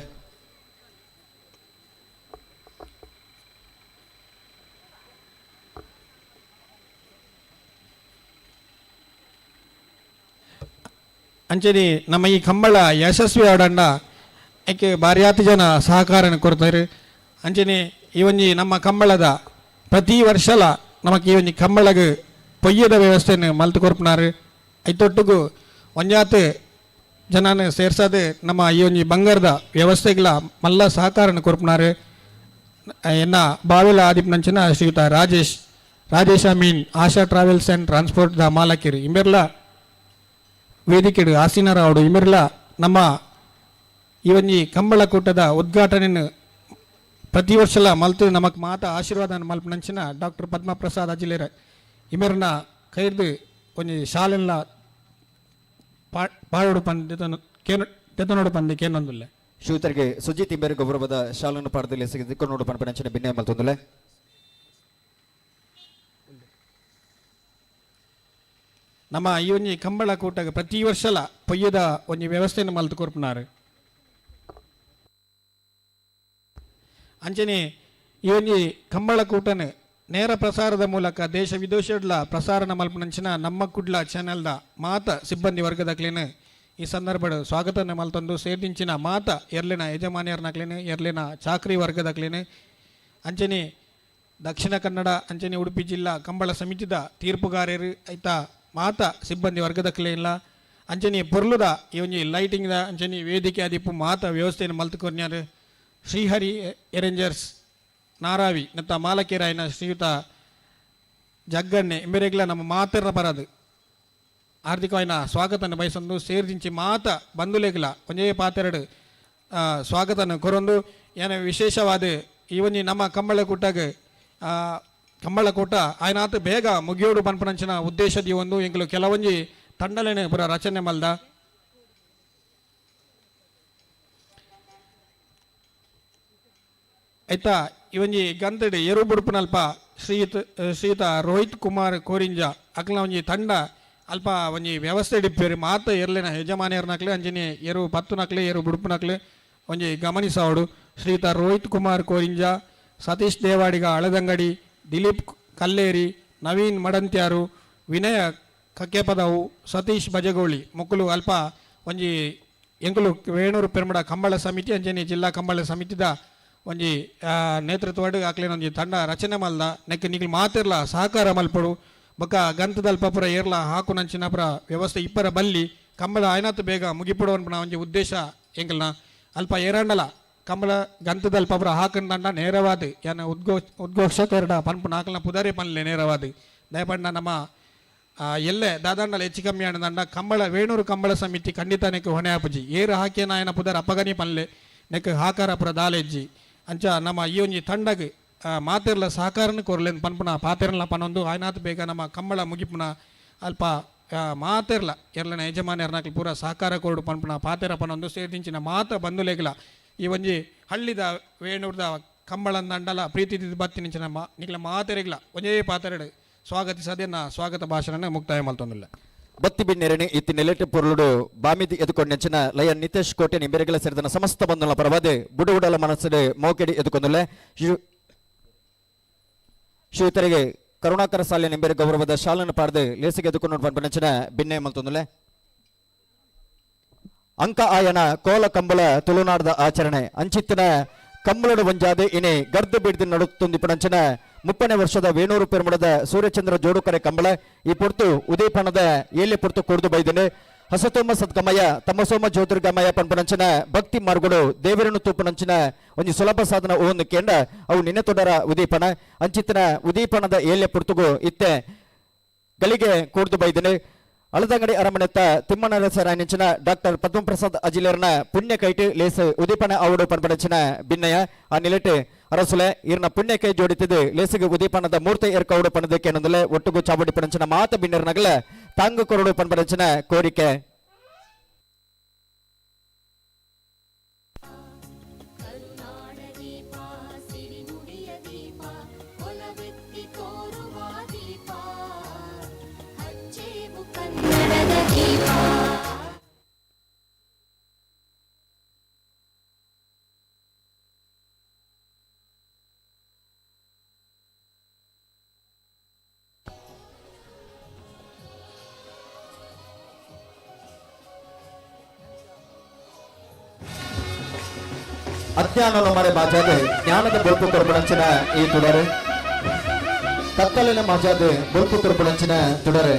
ಅಂಚನೆ ನಮ್ಮ ಈ ಕಂಬಳ ಯಶಸ್ವಿ ಆಡಂಡ ಐಕೆ ಬಾರ್ಯಾತಿ ಜನ ಸಹಕಾರನ ಕೊಡ್ತಾರೆ. ಅಂಚನೆ ಈ ಒಂಜಿ ನಮ್ಮ ಕಂಬಳದ ಪ್ರತಿ ವರ್ಷಲ ನಮಕ್ ಈ ಒಂಜಿ ಕಂಬಳಗ್ ಪೊಯ್ಯದ ವ್ಯವಸ್ಥೆಯನ್ನು ಮಲ್ತು ಕೊರ್ಪುನಾರು. ಐತೊಟ್ಟುಗು ಒಂಜಾತ್ ಜನನ ಸೇರ್ಸದು ನಮ್ಮ ಈ ಒಂಜಿ ಬಂಗಾರದ ವ್ಯವಸ್ಥೆಗಳ ಮಲ್ಲ ಸಹಕಾರನ ಕೊರ್ಪುನಾರು. ಎನ್ನ ಬಾವಿಲ ಆದಿಪ್ನಂಚಿನ ಶ್ರೀಯುತ ರಾಜೇಶ್ ರಾಜೇಶ್ ಅಮೀನ್ ಆಶಾ ಟ್ರಾವೆಲ್ಸ್ ಆ್ಯಂಡ್ ಟ್ರಾನ್ಸ್ಪೋರ್ಟ್ the ಮಾಲಕಿರಿ ಇಂಬೆರ್ಲ ವೇದಿಕೆಡು ಆಸೀನರಾವಡು ಇಮಿರ್ಲ ನಮ್ಮ ಈ ಒಂಜಿ ಕಂಬಳಕೂಟದ ಉದ್ಘಾಟನೆಯನ್ನು ಪ್ರತಿ ವರ್ಷಲ ಮಲ್ತು ನಮಕ್ ಮಾತ ಆಶೀರ್ವಾದ ಮಲ್ಪನಂಚಿನ ಡಾಕ್ಟರ್ ಪದ್ಮಪ್ರಸಾದ್ ಅಜಿಲೇರ ಇಮೆರ್ನ ಕೈರ್ದು ಒಂಜಿ ಶಾಲೆಲ್ಲ ಪಾಡೋಡು ಪಂದ್ ಕೇನು ತೆತನೋಡು ಪಂದ್ ಕೇನೊಂದುಲ್ಲೆ. ಶ್ರೀಯುತರಿಗೆ ಸುಜಿತ್ ಇಂಬೇರು ಗೌರವದ ಶಾಲನ್ನು ಪಾರ್ದು ಲೇಸಿಗೆ ಎದುಕು ಪನ್ಪನಂಚಿನ ಭಿನ್ನಾಯ ಮಲ್ತೊಂದುಲ್ಲೆ. ನಮ್ಮ ಈ ಒಂಜಿ ಕಂಬಳ ಕೂಟಗ್ ಪ್ರತಿ ವರ್ಷಲ ಪೊಯ್ಯದ ಒಂಜಿ ವ್ಯವಸ್ಥೆಯನ್ನು ಮಲ್ತು ಕೊರ್ಪುನಾರು. ಅಂಚನೆ ಈ ಒಂಜಿ ಕಂಬಳ ಕೂಟನ್ ನೇರ ಪ್ರಸಾರದ ಮೂಲಕ ದೇಶ ವಿದೇಶಡ್ಲ ಪ್ರಸಾರಣ ಮಲ್ಪನಂಚಿನ ನಮ್ಮ ಕುಡ್ಲ ಚಾನೆಲ್ದ ಮಾತ ಸಿಬ್ಬಂದಿ ವರ್ಗದಕ್ಲೇನು ಈ ಸಂದರ್ಭಡ್ ಸ್ವಾಗತನ ಮಲ್ತೊಂದು ಸೇರ್ದಿಂಚಿನ ಮಾತ ಎರ್ಲಿನ ಯಜಮಾನಿಯರ್ನಕ್ಲೇನು ಎರ್ಲಿನ ಚಾಕ್ರಿ ವರ್ಗದಕ್ಲೇನು ಅಂಚನೆ ದಕ್ಷಿಣ ಕನ್ನಡ ಅಂಚನೆ ಉಡುಪಿ ಜಿಲ್ಲಾ ಕಂಬಳ ಸಮಿತಿದ ತೀರ್ಪುಗಾರರು ಐತ ಮಾತ ಸಿಬ್ಬಂದಿ ವರ್ಗದಕ್ಲೇಲ್ಲ ಅಂಚನೆ ಪೊರ್ಲುದ ಈ ಒಂಜಿ ಲೈಟಿಂಗ್ದ ಅಂಚನೆ ವೇದಿಕೆ ಆದಿಪ್ಪು ಮಾತ ವ್ಯವಸ್ಥೆಯನ್ನು ಮಲ್ತುಕೊರ್ನ್ಯಾರು ಶ್ರೀಹರಿ ಎರೇಂಜರ್ಸ್ ನಾರಾವಿ ನತ್ತ ಮಾಲಕೀರಾಯನ ಶ್ರೀಯುತ ಜಗ್ಗಣ್ಣೆ ಇಂಬೆರೆಗ್ಲ ನಮ್ಮ ಮಾತೆರ್ನ ಬರದು ಹಾರ್ದಿಕವಾಯಿನ ಸ್ವಾಗತನ ಬಯಸೊಂದು ಸೇರ್ದಿಂಚಿ ಮಾತ ಬಂಧುಲೆಗ್ಲ ಒಂಜೇ ಪಾತೆರಡು ಸ್ವಾಗತನ ಕೊರೊಂದು ಏನ ವಿಶೇಷವಾದ ಈ ಒಂಜಿ ನಮ್ಮ ಕಂಬಳ ಕೂಟಗ್ ಕಂಬಳ ಕೂಟ ಆಯ್ನಾತ್ ಬೇಗ ಮುಗಿಯೋಡು ಪನ್ಪನಂಚಿನ ಉದ್ದೇಶದ ಈ ಒಂದು ಎಂಕುಲು ಕೆಲವೊಂಜಿ ತಂಡಲೇನೆ ಪುರ ರಚನೆ ಮಲ್ದ. ಆಯ್ತಾ ಈ ಒಂಜಿ ಗಂತಡಿ ಎರು ಬುಡುಪುನಲ್ಪ ಶ್ರೀಯುತ ಶ್ರೀಯುತ ರೋಹಿತ್ ಕುಮಾರ್ ಕೋರಿಂಜ ಅಕ್ಲ ಒಂಜಿ ತಂಡ ಅಲ್ಪ ಒಂಜಿ ವ್ಯವಸ್ಥೆ ಇಡಿಪ್ಪೇರು ಮಾತ ಎರ್ಲಿನ ಯಜಮಾನಿಯರ್ನಕ್ಲೆ ಅಂಚನೆ ಎರು ಪತ್ತು ನಕ್ಲೆ ಎರು ಬುಡುಪುನಕ್ಲೆ ಒಂಜಿ ಗಮನಿಸವಡು. ಶ್ರೀಯುತ ರೋಹಿತ್ ಕುಮಾರ್ ಕೋರಿಂಜ, ಸತೀಶ್ ದೇವಾಡಿಗ ಅಳದಂಗಡಿ, ದಿಲೀಪ್ ಕಲ್ಲೇರಿ, ನವೀನ್ ಮಡಂತ್ಯಾರು, ವಿನಯ ಕಕ್ಕೆಪದವು, ಸತೀಶ್ ಬಜಗೋಳಿ ಮೊಕ್ಕಲು ಅಲ್ಪ ಒಂಜಿ ಎಂಕುಲು ವೇಣೂರು ಪೆರ್ಮಡ ಕಂಬಳ ಸಮಿತಿ ಅಂಚನೆ ಜಿಲ್ಲಾ ಕಂಬಳ ಸಮಿತಿದ ಒಂಜಿ ನೇತೃತ್ವಡ್ ಅಕ್ಲೆನ ಒಂಜಿ ತಂಡ ರಚನೆ ಮಲ್ದ. ನೆಕ್ ನಿಕ್ಲು ಮಾತಿರ್ಲ ಸಹಕಾರ ಮಲ್ಪಡು ಬೊಕ್ಕ ಗಂತದಲ್ಪ ಪುರ ಏರ್ಲ ಹಾಕುನಂಚಿನ ಪುರ ವ್ಯವಸ್ಥೆ ಇಪ್ಪರ ಬಲ್ಲಿ ಕಂಬಳ ಆಯ್ನಾತ್ ಬೇಗ ಮುಗಿಪುಡು ಅನ್ಪುನ ಒಂಜಿ ಉದ್ದೇಶ ಎಂಕಲ್ನ. ಅಲ್ಪ ಏರಾಂಡಲ ಕಂಬಳ ಗಂತದಲ್ಪ ಪುರ ಹಾಕಂದಂಡ ನೇರವಾದ ಯಾನ ಉದ್ಘೋಷಕರಡ ಪನ್ಪುನ ಆಕಲ್ನ ಪುದರೇ ಪನ್ಲೆ ನೇರವಾದ. ದಯಪಂಡ ನಮ್ಮ ಎಲ್ಲೆ ದಾದಾಂಡಲ ಹೆಚ್ಚು ಕಮ್ಮಿ ಆಂಡ ಕಂಬಳ ವೇಣೂರು ಕಂಬಳ ಸಮಿತಿ ಖಂಡಿತ ನೆಕ್ ಹೊಣೆ ಆಪುಜಿ. ಏರು ಹಾಕಿನ ಆಯನ ಪುದರ್ ಅಪಗನಿ ಪನ್ಲೆ ನೆಕ್ ಹಾಕಾರ ಪುರ ದಾಲೆಜ್ಜಿ. ಅಂಚ ನಮ್ಮ ಈ ಒಂಜಿ ತಂಡಗ್ ಮಾತೆರ್ಲ ಸಹಕಾರನ ಕೊರ್ಲೆನ್ ಪನ್ಪುನ ಪಾತೆರ್ಲ ಪನೊಂದು ಆಯ್ನಾತ್ ಬೇಗ ನಮ್ಮ ಕಂಬಳ ಮುಗಿಪುನ ಅಲ್ಪ ಮಾತೆರ್ಲ ಎರ್ಲನ ಯಜಮಾನ್ಯರ್ನಕ್ಲು ಪೂರ ಸಹಕಾರ ಕೊರಡು ಪನ್ಪುನ ಪಾತೆರ ಪನೊಂದು ಸೇರ್ದಿಂಚಿನ ಮಾತ ಬಂಧುಲೆಗ್ಲ ಈ ಒಂಜಿ ಹಳ್ಳಿದ ವೇಣೂರ್ದ ಕಂಬಳಂದಂಡಲ ಪ್ರೀತಿ ಬತ್ತಿನಿಂಚಿನ ಮಾ ನಿಕ್ಲ ಮಾತೆರೆಗ್ಲ ಒಂಜೇ ಪಾತೆರಡು ಸ್ವಾಗತಿಸದೇನ ಸ್ವಾಗತ ಭಾಷಣನ ಮುಕ್ತಾಯ ಮಲ್ತೊಂದಿಲ್ಲ. ಬತ್ತಿ ಬಿನ್ನೆರಣಿ ಇತ್ತಿ ನೆಲೆಟು ಪೊರ್ಲುಡು ಬಾಮಿದಿ ಎದುಕೊಂಡೆಂಚಿನ ಲಯನ್ ನಿತೇಶ್ ಕೋಟೆ ನಿಂಬೆರೆಗಳ ಸೇರಿದ ಸಮಸ್ತ ಬಂಧುల ಪರವಾದ ಬುಡುಗುಡಲ ಮನಸ್ಸು ಮೋಕೆಡಿ ಎದುಕೊಂದುಲ್ಲೆ. ಶ್ರೀತರಿಗೆ ಕರುಣಾಕರ ಸಾಲೆ ನಿಂಬೆರೆ ಗೌರವದ ಶಾಲನ್ನು ಪಾಡ್ದು ಲೇಸಿಗೆ ಎದುಕೊಂಡು ಪನ್ಪನೆಂಚಿನ ಬಿನ್ನೆ ಮಲ್ತೊಂದುಲ್ಲೆ. ಅಂಕ ಆಯನ ಕೋಲ ಕಂಬಳ ತುಳುನಾಡದ ಆಚರಣೆ ಅಂಚಿತ್ತಿನ ಕಂಬಳಡು ಒಂಜಾದೆ ಇನಿ ಗರ್ದು ಬಿಡ್ದು ನಡುತ್ತೊಂದು ಪಣಂಚಿನ 30ನೇ ವರ್ಷದ ವೇಣೂರು ಪೆರ್ಮುಡದ ಸೂರ್ಯಚಂದ್ರ ಜೋಡುಕರೆ ಕಂಬಳ ಈ ಪೊರ್ತು ಉದಯಪಣದ ಏಲೆ ಪೊರ್ತು ಕೊಡ್ದು ಬೈದನೆ. ಹಸತೋಮ ಸದ್ಗಮಯ ತಮಸೋಮ ಜ್ಯೋತಿರ್ಗಮಯ ಪನ್ಪನಂಚಿನ ಭಕ್ತಿ ಮಾರ್ಗಡು ದೇವರನ್ನು ತೂಪನಂಚಿನ ಒಂಜಿ ಸುಲಭ ಸಾಧನ ಓಂದು ಕೇಂದ್ರ ಅವು ನಿನ್ನೆ ತೊಡರ ಉದೀಪನ ಅಂಚಿತ್ತಿನ ಉದೀಪನದ ಏಲೆ ಪೊರ್ತುಗು ಇತ್ತೆ ಗಳಿಗೆ ಕೂಡ್ದು ಬೈದನೆ. ಅಳದಂಗಡಿ ಅರಮನೆತ್ತ ತಿಮ್ಮನರಸರಾಯನಿಂಚಿನ ಡಾಕ್ಟರ್ ಪದ್ಮಪ್ರಸಾದ್ ಅಜಿಲೇರ್ನ ಪುಣ್ಯ ಕೈಟ್ ಲೇಸ್ ಉದೀಪನ ಆವಡು ಪನ್ಪನಂಚಿನ ಬಿನ್ನಯ ಆ ನಿಲೆಟ್ ಅರಸುಲೆ ಇರ್ನ ಪುಣ್ಯ ಕೈ ಜೋಡಿತಿದ್ದು ಲೇಸಿಗೆ ಉದೀಪನದ ಮೂರ್ತಿ ಏರ್ಕೌಡು ಪಣದಕ್ಕೆ ಏನೊಂದಲೆ ಒಟ್ಟುಗು ಚಾವಡಿ ಪಣಂಚಿನ ಮಾತ ಬಿನ್ನರ್ನಗಲ ತಾಂಗು ಕೊರಡು ಪನ್ಪನಂಚಿನ ಕೋರಿಕೆ. ಕರುನಾಡ ದೀಪ ಸಿರಿನುಡಿಯ ದೀಪ ಒಲವೆತ್ತಿ ತೋರುವ ದೀಪ ಹಚ್ಚೇವು ಕನ್ನಡದ ದೀಪ. ಅಜ್ಞಾನದ ಮರೆ ಮಾಜಾದೆ ಜ್ಞಾನದ ಬೊಲ್ಪು ಕೊರ್ಪಣಂಚಿನ ಈ ತುಡರೆ, ಕತ್ತಲಿನ ಮಾಜಾದೆ ಬೊಲ್ಪು ಕೊರ್ಪಣಂಚಿನ ತುಡರೆ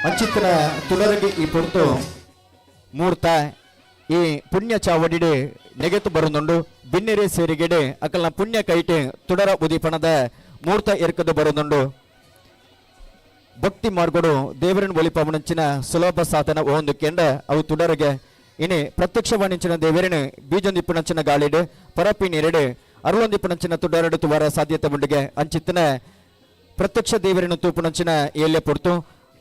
ಅಂಚಿತ್ತಿನ ತುಡರಿಗೆ ಈ ಪೊರ್ತು ಮೂರ್ತ ಈ ಪುಣ್ಯ ಚಾವಡಿಡೆ ನೆಗೆತು ಬರುನುಂಡು. ಬಿನ್ನೆರೆ ಸೇರಿಗೆಡೆ ಅಕಲ್ನ ಪುಣ್ಯ ಕೈಟೆ ತುಡರ ಉದೀಪಣದ ಮೂರ್ತ ಎರ್ಕದು ಬರುನುಂಡು. ಭಕ್ತಿ ಮಾರ್ಗಡು ದೇವರನ್ನು ಒಲಿಪವನಂಚಿನ ಸುಲಭ ಸಾಧನ ಒಂದು ಕೆಂಡ ಅವು ತುಡರಿಗೆ. ಇನಿ ಪ್ರತ್ಯಕ್ಷವಾಣಿಂಚಿನ ದೇವರನು ಬೀಜೊಂದಿಪ್ಪುನಂಚಿನ ಗಾಳಿಡು ಪರಪಿ ನೀರಿಡು ಅರುಳೊಂದಿಪ್ಪುನಂಚಿನ ತುಡರಡು ತುವರ ಸಾಧ್ಯತೆ ಉಂಡಿಗೆ. ಅಂಚಿತ್ತಿನ ಪ್ರತ್ಯಕ್ಷ ದೇವರನ್ನು ತೂಪುನಂಚಿನ ಏಲ್ಯ ಪೊರ್ತು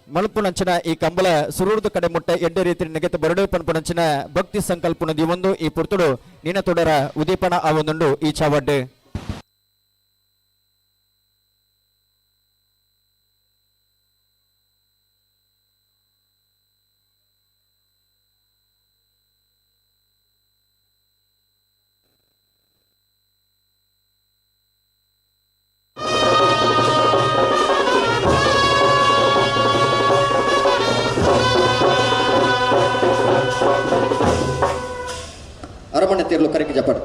ಮಲ್ಪುನಂಚಿನ ಈ ಕಂಬಳ ಸುರೂರ್ದ ಕಡೆ ಮುಟ್ಟ ಎಡ್ಡೆ ರೀತಿ ನೆಗೆತ ಬರಡು ಪನ್ಪುನಂಚಿನ ಭಕ್ತಿ ಸಂಕಲ್ಪನ ದಿವೊಂದು ಈ ಪೊರ್ತುಡು ನಿನ ತುಡರ ಉದೀಪನ ಆವೊಂದುಂಡು ಈ ಚಾವಡ್ಡು. ಅರಮನೆ ತೇರ್ಲು ಕರೆಕ್ ಜಪಡ್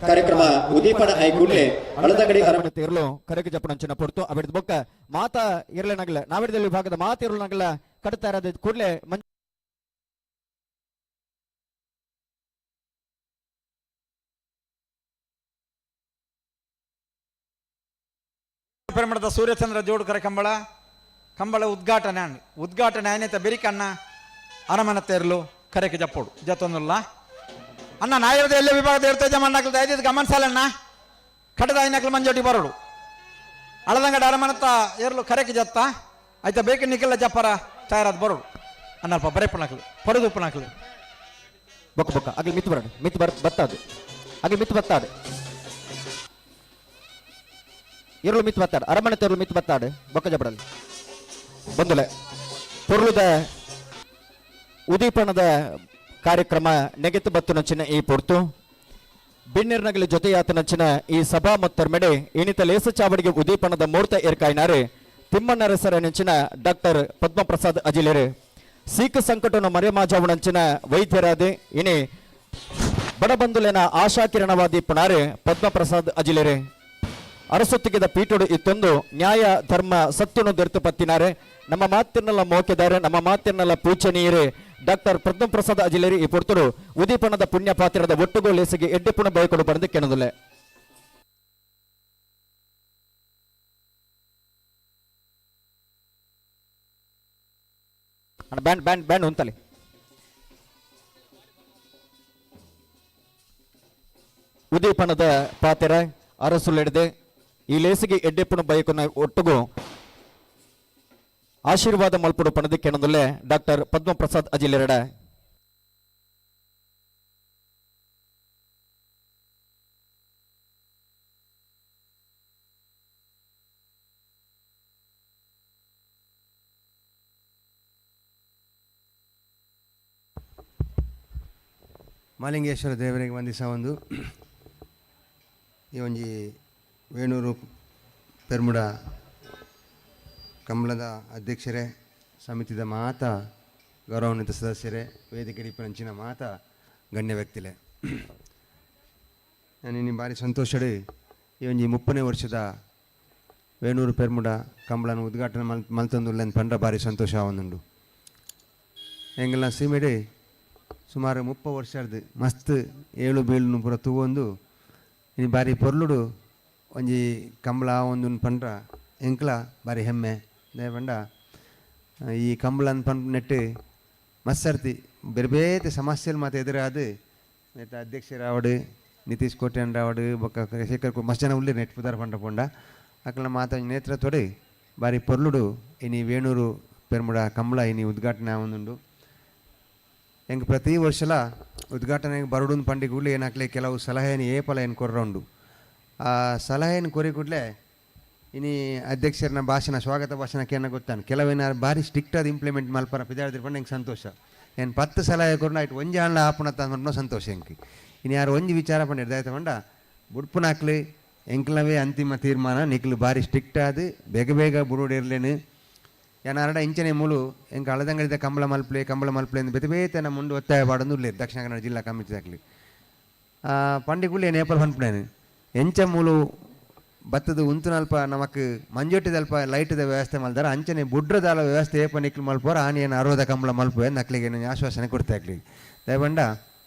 ಕಾರ್ಯಕ್ರಮ ಉದೀಪನ ಐಕುಡ್ಲೆ ಅಳದಂಗಡಿ ಅರಮನೆ ತೇರ್ಲು ಕರೆಕ್ ಜಪಡಂಚಿನ ಪೊರ್ತು ಅವಿಡ್ದ ಬೊಕ್ಕ ಮಾತಾ ಇರ್ಲೆನಗಲ ನಾವಿಡದಲ್ಲಿ ವಿಭಾಗದ ಮಾತ ಇರ್ಲನಗಲ ಕಡತಾರದ ಕೂಡಲೇ ಪೆರ್ಮಡದ ಸೂರ್ಯಚಂದ್ರ ಜೋಡುಕರ ಕಂಬಳ ಕಂಬಳ ಉದ್ಘಾಟನೆ ಅಣ್ಣ ಉದ್ಘಾಟನೆ ಆಯ್ನೈತ ಬೆರಿಕಣ್ಣ ಅರಮನೆ ತೇರ್ಲು ಕರೆಕ್ ಜಪ್ಪೋಡು ಜತ್ತೊಂದುಲ್ಲ ಅಣ್ಣ ನಾಯಿರದ ಎಲ್ಲ ವಿಭಾಗದ ಇರ್ತದೆ ಜಮಣ್ಣಾಕ್ಲು ದಯದಿದ್ದು ಗಮನಿಸಲಣ್ಣ ಕಡದ ಐನಕ್ಲು ಮಂಜೋಟಿ ಬರೋಡು ಅಳದಂಗಡ ಅರಮನತ್ತ ಏರ್ಲು ಕರೆಕ್ ಜತ್ತ ಆಯ್ತಾ ಬೇಕು ನಿಖಿಲ ಜಪ್ಪರ ತಯಾರಾದ ಬರೋಡು ಅನ್ನಲ್ಪ ಬರೇಪಣಾಕ್ಲು ಪಡೆದು ಉಪ್ಪಣಾಕ್ಲು ಬೊಕ್ಕ ಬೊಕ್ಕ ಅಗಲಿ ಮಿತ್ ಬರೋಣ ಮಿತ್ ಬರ್ ಬತ್ತಾದು ಅಗಲಿ ಮಿತ್ ಬತ್ತಾಡು ಇರುಳು ಮಿತ್ ಬತ್ತಾಡು ಅರಮನೆ ತೆರಳು ಮಿತ್ ಬತ್ತಾಡು ಬೊಕ್ಕ ಜಬಡಲ್ ಬಂದುಲೆ ಪೊರ್ಲುದ ಉದೀಪನದ ಕಾರ್ಯಕ್ರಮ ನೆಗೆತು ಬತ್ತುನಂಚಿನ ಈ ಪೊರ್ತು ಬಿಣ್ಣಿರ್ನಗಲಿ ಜೊತೆಯಾತನಂಚಿನ ಈ ಸಭಾ ಮತ್ತರ್ಮೆಡೆ ಇನಿತ ಲೇಸ ಚಾವಡಿಗೆ ಉದೀಪನದ ಮೂರ್ತ ಏರ್ಕಾಯ್ನಾರು ತಿಮ್ಮಣ್ಣರಸರನಂಚಿನ ಡಾಕ್ಟರ್ ಪದ್ಮಪ್ರಸಾದ್ ಅಜಿಲೇರು ಸೀಕ ಸಂಕಟನು ಮರೆಮಾಜಾವಣಂಚಿನ ವೈದ್ಯರಾದೆ ಇನಿ ಬಡಬಂಧುಲೆನ ಆಶಾಕಿರಣವಾದಿ ಪುಣಾರೆ ಪದ್ಮಪ್ರಸಾದ್ ಅಜಿಲೇರೆ ಅರಸೊತ್ತಿಗೆದ ಪೀಠೋಡು ಇತ್ತೊಂದು ನ್ಯಾಯ ಧರ್ಮ ಸತ್ಯನು ದೊರೆತು ಪತ್ತಿನಾರೆ ನಮ್ಮ ಮಾತಿನಲ್ಲ ಮೋಕೆದಾರೆ ನಮ್ಮ ಮಾತಿನಲ್ಲ ಪೂಜನೀಯರೇ ಡಾಕ್ಟರ್ ಪದ್ಮಪ್ರಸಾದ್ ಅಜಿಲೇರಿ ಈ ಪೊರ್ತುಡು ಉದೀಪನದ ಪುಣ್ಯ ಪಾತ್ರದ ಒಟ್ಟುಗೋಲೇಸಿಗೆ ಎಡ್ಡೆ ಪುಣ ಬಯಕೊಡು ಬರೆದು ಕೆಣದುಲೆ. Band band band ಉಂತಲಿ. ಉದೀಪನದ ಪಾತೆರ ಅರಸುಲೆಡ್ದೆ ಈ ಲೇಸಿಗೆ ಎಡ್ಡೆಪ್ಪುನ ಬಯಕುನ ಒಟ್ಟುಗು ಆಶೀರ್ವಾದ ಮಲ್ಪುಡು ಪಣದ ಕೆಣದುಲ್ಲೆ ಡಾಕ್ಟರ್ ಪದ್ಮಪ್ರಸಾದ್ ಅಜಿಲೆರಡ. ಮಾಲಿಂಗೇಶ್ವರ ದೇವರಿಗೆ ವಂದಿಸ ಒಂದು ಈ ಒಂಜಿ ವೇಣೂರು ಪೆರ್ಮುಡ ಕಂಬಳದ ಅಧ್ಯಕ್ಷರೇ, ಸಮಿತಿದ ಮಾತ ಗೌರವಾನ್ವಿತ ಸದಸ್ಯರೇ, ವೇದಿಕೆ ನಂಚಿನ ಮಾತ ಗಣ್ಯ ವ್ಯಕ್ತಿಲೆ, ನಾನು ಇನ್ನು ಭಾರಿ ಸಂತೋಷಡು ಈ ಒಂಜಿ 30ನೇ ವರ್ಷದ ವೇಣೂರು ಪೆರ್ಮುಡ ಕಂಬಳನ ಉದ್ಘಾಟನೆ ಮಲ್ತೊಂದುಲ್ಲೆನ್ ಪಂಡ ಭಾರಿ ಸಂತೋಷ ಆವೊಂದುಂಡು. ಎಂಗಲ್ನ ಸೀಮೆಡೆ ಸುಮಾರು 30 ವರ್ಷರ್ದು ಮಸ್ತ್ ಏಳು ಬೀಳುನು ಪೂರ ತೂವೊಂದು ಇನಿ ಬಾರಿ ಪೊರ್ಲುಡು ಒಂಜಿ ಕಂಬಳ ಒಂದುನ್ ಪಂಡ್ರ ಎಂಕ್ಲ ಬಾರಿ ಹೆಮ್ಮೆ. ದಾಯೆ ಪಂಡ ಈ ಕಂಬಳನ್ ಪಂಪ್ ನೆಟ್ಟು ಮಸ್ಸರ್ತಿ ಬೇರೆ ಬೇತೆ ಸಮಸ್ಯೆಲು ಮಾತ ಎದುರಾದ್ ನೆತ್ತ ಅಧ್ಯಕ್ಷರಾವಡು ನಿತೀಶ್ ಕೋಟ್ಯಾನ್ ರಾವಡು ಬೊಕ್ಕ ಶೇಖರ್ ಮಸ್ತ್ ಜನ ಉಲ್ಲೆರ್ ನೆಟ್ ಪುದರ್ ಪಂಡ ಪೋಂಡ ಅಕ್ಲೆನ ಮಾತ ನೇತೃತ್ವಡ್ ಬಾರಿ ಪೊರ್ಲುಡು ಇನಿ ವೇಣೂರು ಪೆರ್ಮುಡ ಕಂಬಳ ಇನಿ ಉದ್ಘಾಟನೆ ಆವೊಂದುಂಡು. ಎಂಕ್ ಪ್ರತಿ ವರ್ಷಲ ಉದ್ಘಾಟನೆಗೆ ಬರಡುನ್ ಪಂಡಿ ಕೂಡಲೇ ಏನಾಕ್ಲೆ ಕೆಲವು ಸಲಹೆಯನ್ನು ಏಪಲ ಏನು ಕೊರ್ರ ಉಂಡು. ಆ ಸಲಹೆಯನ್ನು ಕೊರಿ ಕೂಡಲೇ ಇನಿ ಅಧ್ಯಕ್ಷರನ್ನ ಭಾಷಣ ಸ್ವಾಗತ ಭಾಷಣಕ್ಕೆ ಏನ ಗೊತ್ತಾನು ಕೆಲವೇನಾರು ಭಾರಿ ಸ್ಟ್ರಿಕ್ಟ್ ಆದ ಇಂಪ್ಲಿಮೆಂಟ್ ಮಲ್ಪರ ಪಿದಾಡ್ದಿರ್ ಪಂಡ ಎಂಕ್ ಸಂತೋಷ. ಏನು 10 ಸಲಹೆ ಕೊರ್ನ ಆಯ್ತು ಒಂಜಿ ಆಂಡ್ಲ ಆಪುನ ತಂದ್ಮಂಡ ಸಂತೋಷ ಎಂಕ್. ಇನ್ನು ಯಾರು ಒಂಜಿ ವಿಚಾರ ಪಂಡಿರ್ ದಾಯ್ತ ಪಂಡ ಬುಡ್ಪುನಾಕ್ಲು ಎಂಕ್ಲವೇ ಅಂತಿಮ ತೀರ್ಮಾನ ನಿಕ್ಲು ಭಾರಿ ಸ್ಟ್ರಿಕ್ಟ್ ಆದ ಬೇಗ ಬೇಗ ಬುಡುಡಿರ್ಲೇನು. ಏನಾರಡ ಇಂಚನೆ ಮೂಲು ಎಂಕ್ ಅಳದಂಗಡಿದ ಕಂಬಳ ಮಲ್ಪಲೆ ಕಂಬಳ ಮಲ್ಪಲೆ ಅಂದ್ ಬೇತೆ ಬೇತೆ ನಮ್ಮ ಮುಂಡು ಒತ್ತಾಯ ಪಾಡೊಂದು ಉಲ್ಲೆರ್ ದಕ್ಷಿಣ ಕನ್ನಡ ಜಿಲ್ಲಾ ಕಮಿಟಿ ದಾಕ್ಲಿ. ಪಂಡಿ ಕೂಡ್ಲೆ ನೇಪಲ್ ಪನ್ಪುನೇನು ಎಂಚ ಮೂಲು ಬತ್ತದ ಉಂತುನಲ್ಪ ನಮಕ್ ಮಂಜೊಟ್ಟಿದಲ್ಪ ಲೈಟ್ದ ವ್ಯವಸ್ಥೆ ಮಲ್ದಾರ ಅಂಚನೆ ಬುಡ್ರದಾಲ ವ್ಯವಸ್ಥೆ ಏಪ ನಿಕ್ಲು ಮಲ್ಪೋರ ಆನಿ ಏನು ಅರ್ವದ ಕಂಬಳ ಮಲ್ಪುವೆ ನಕ್ಲಿಗೆ ಏನು ಆಶ್ವಾಸನೆ ಕೊಡ್ತಾ ಅಕ್ಲಿಗೆ. ದಯಪಂಡ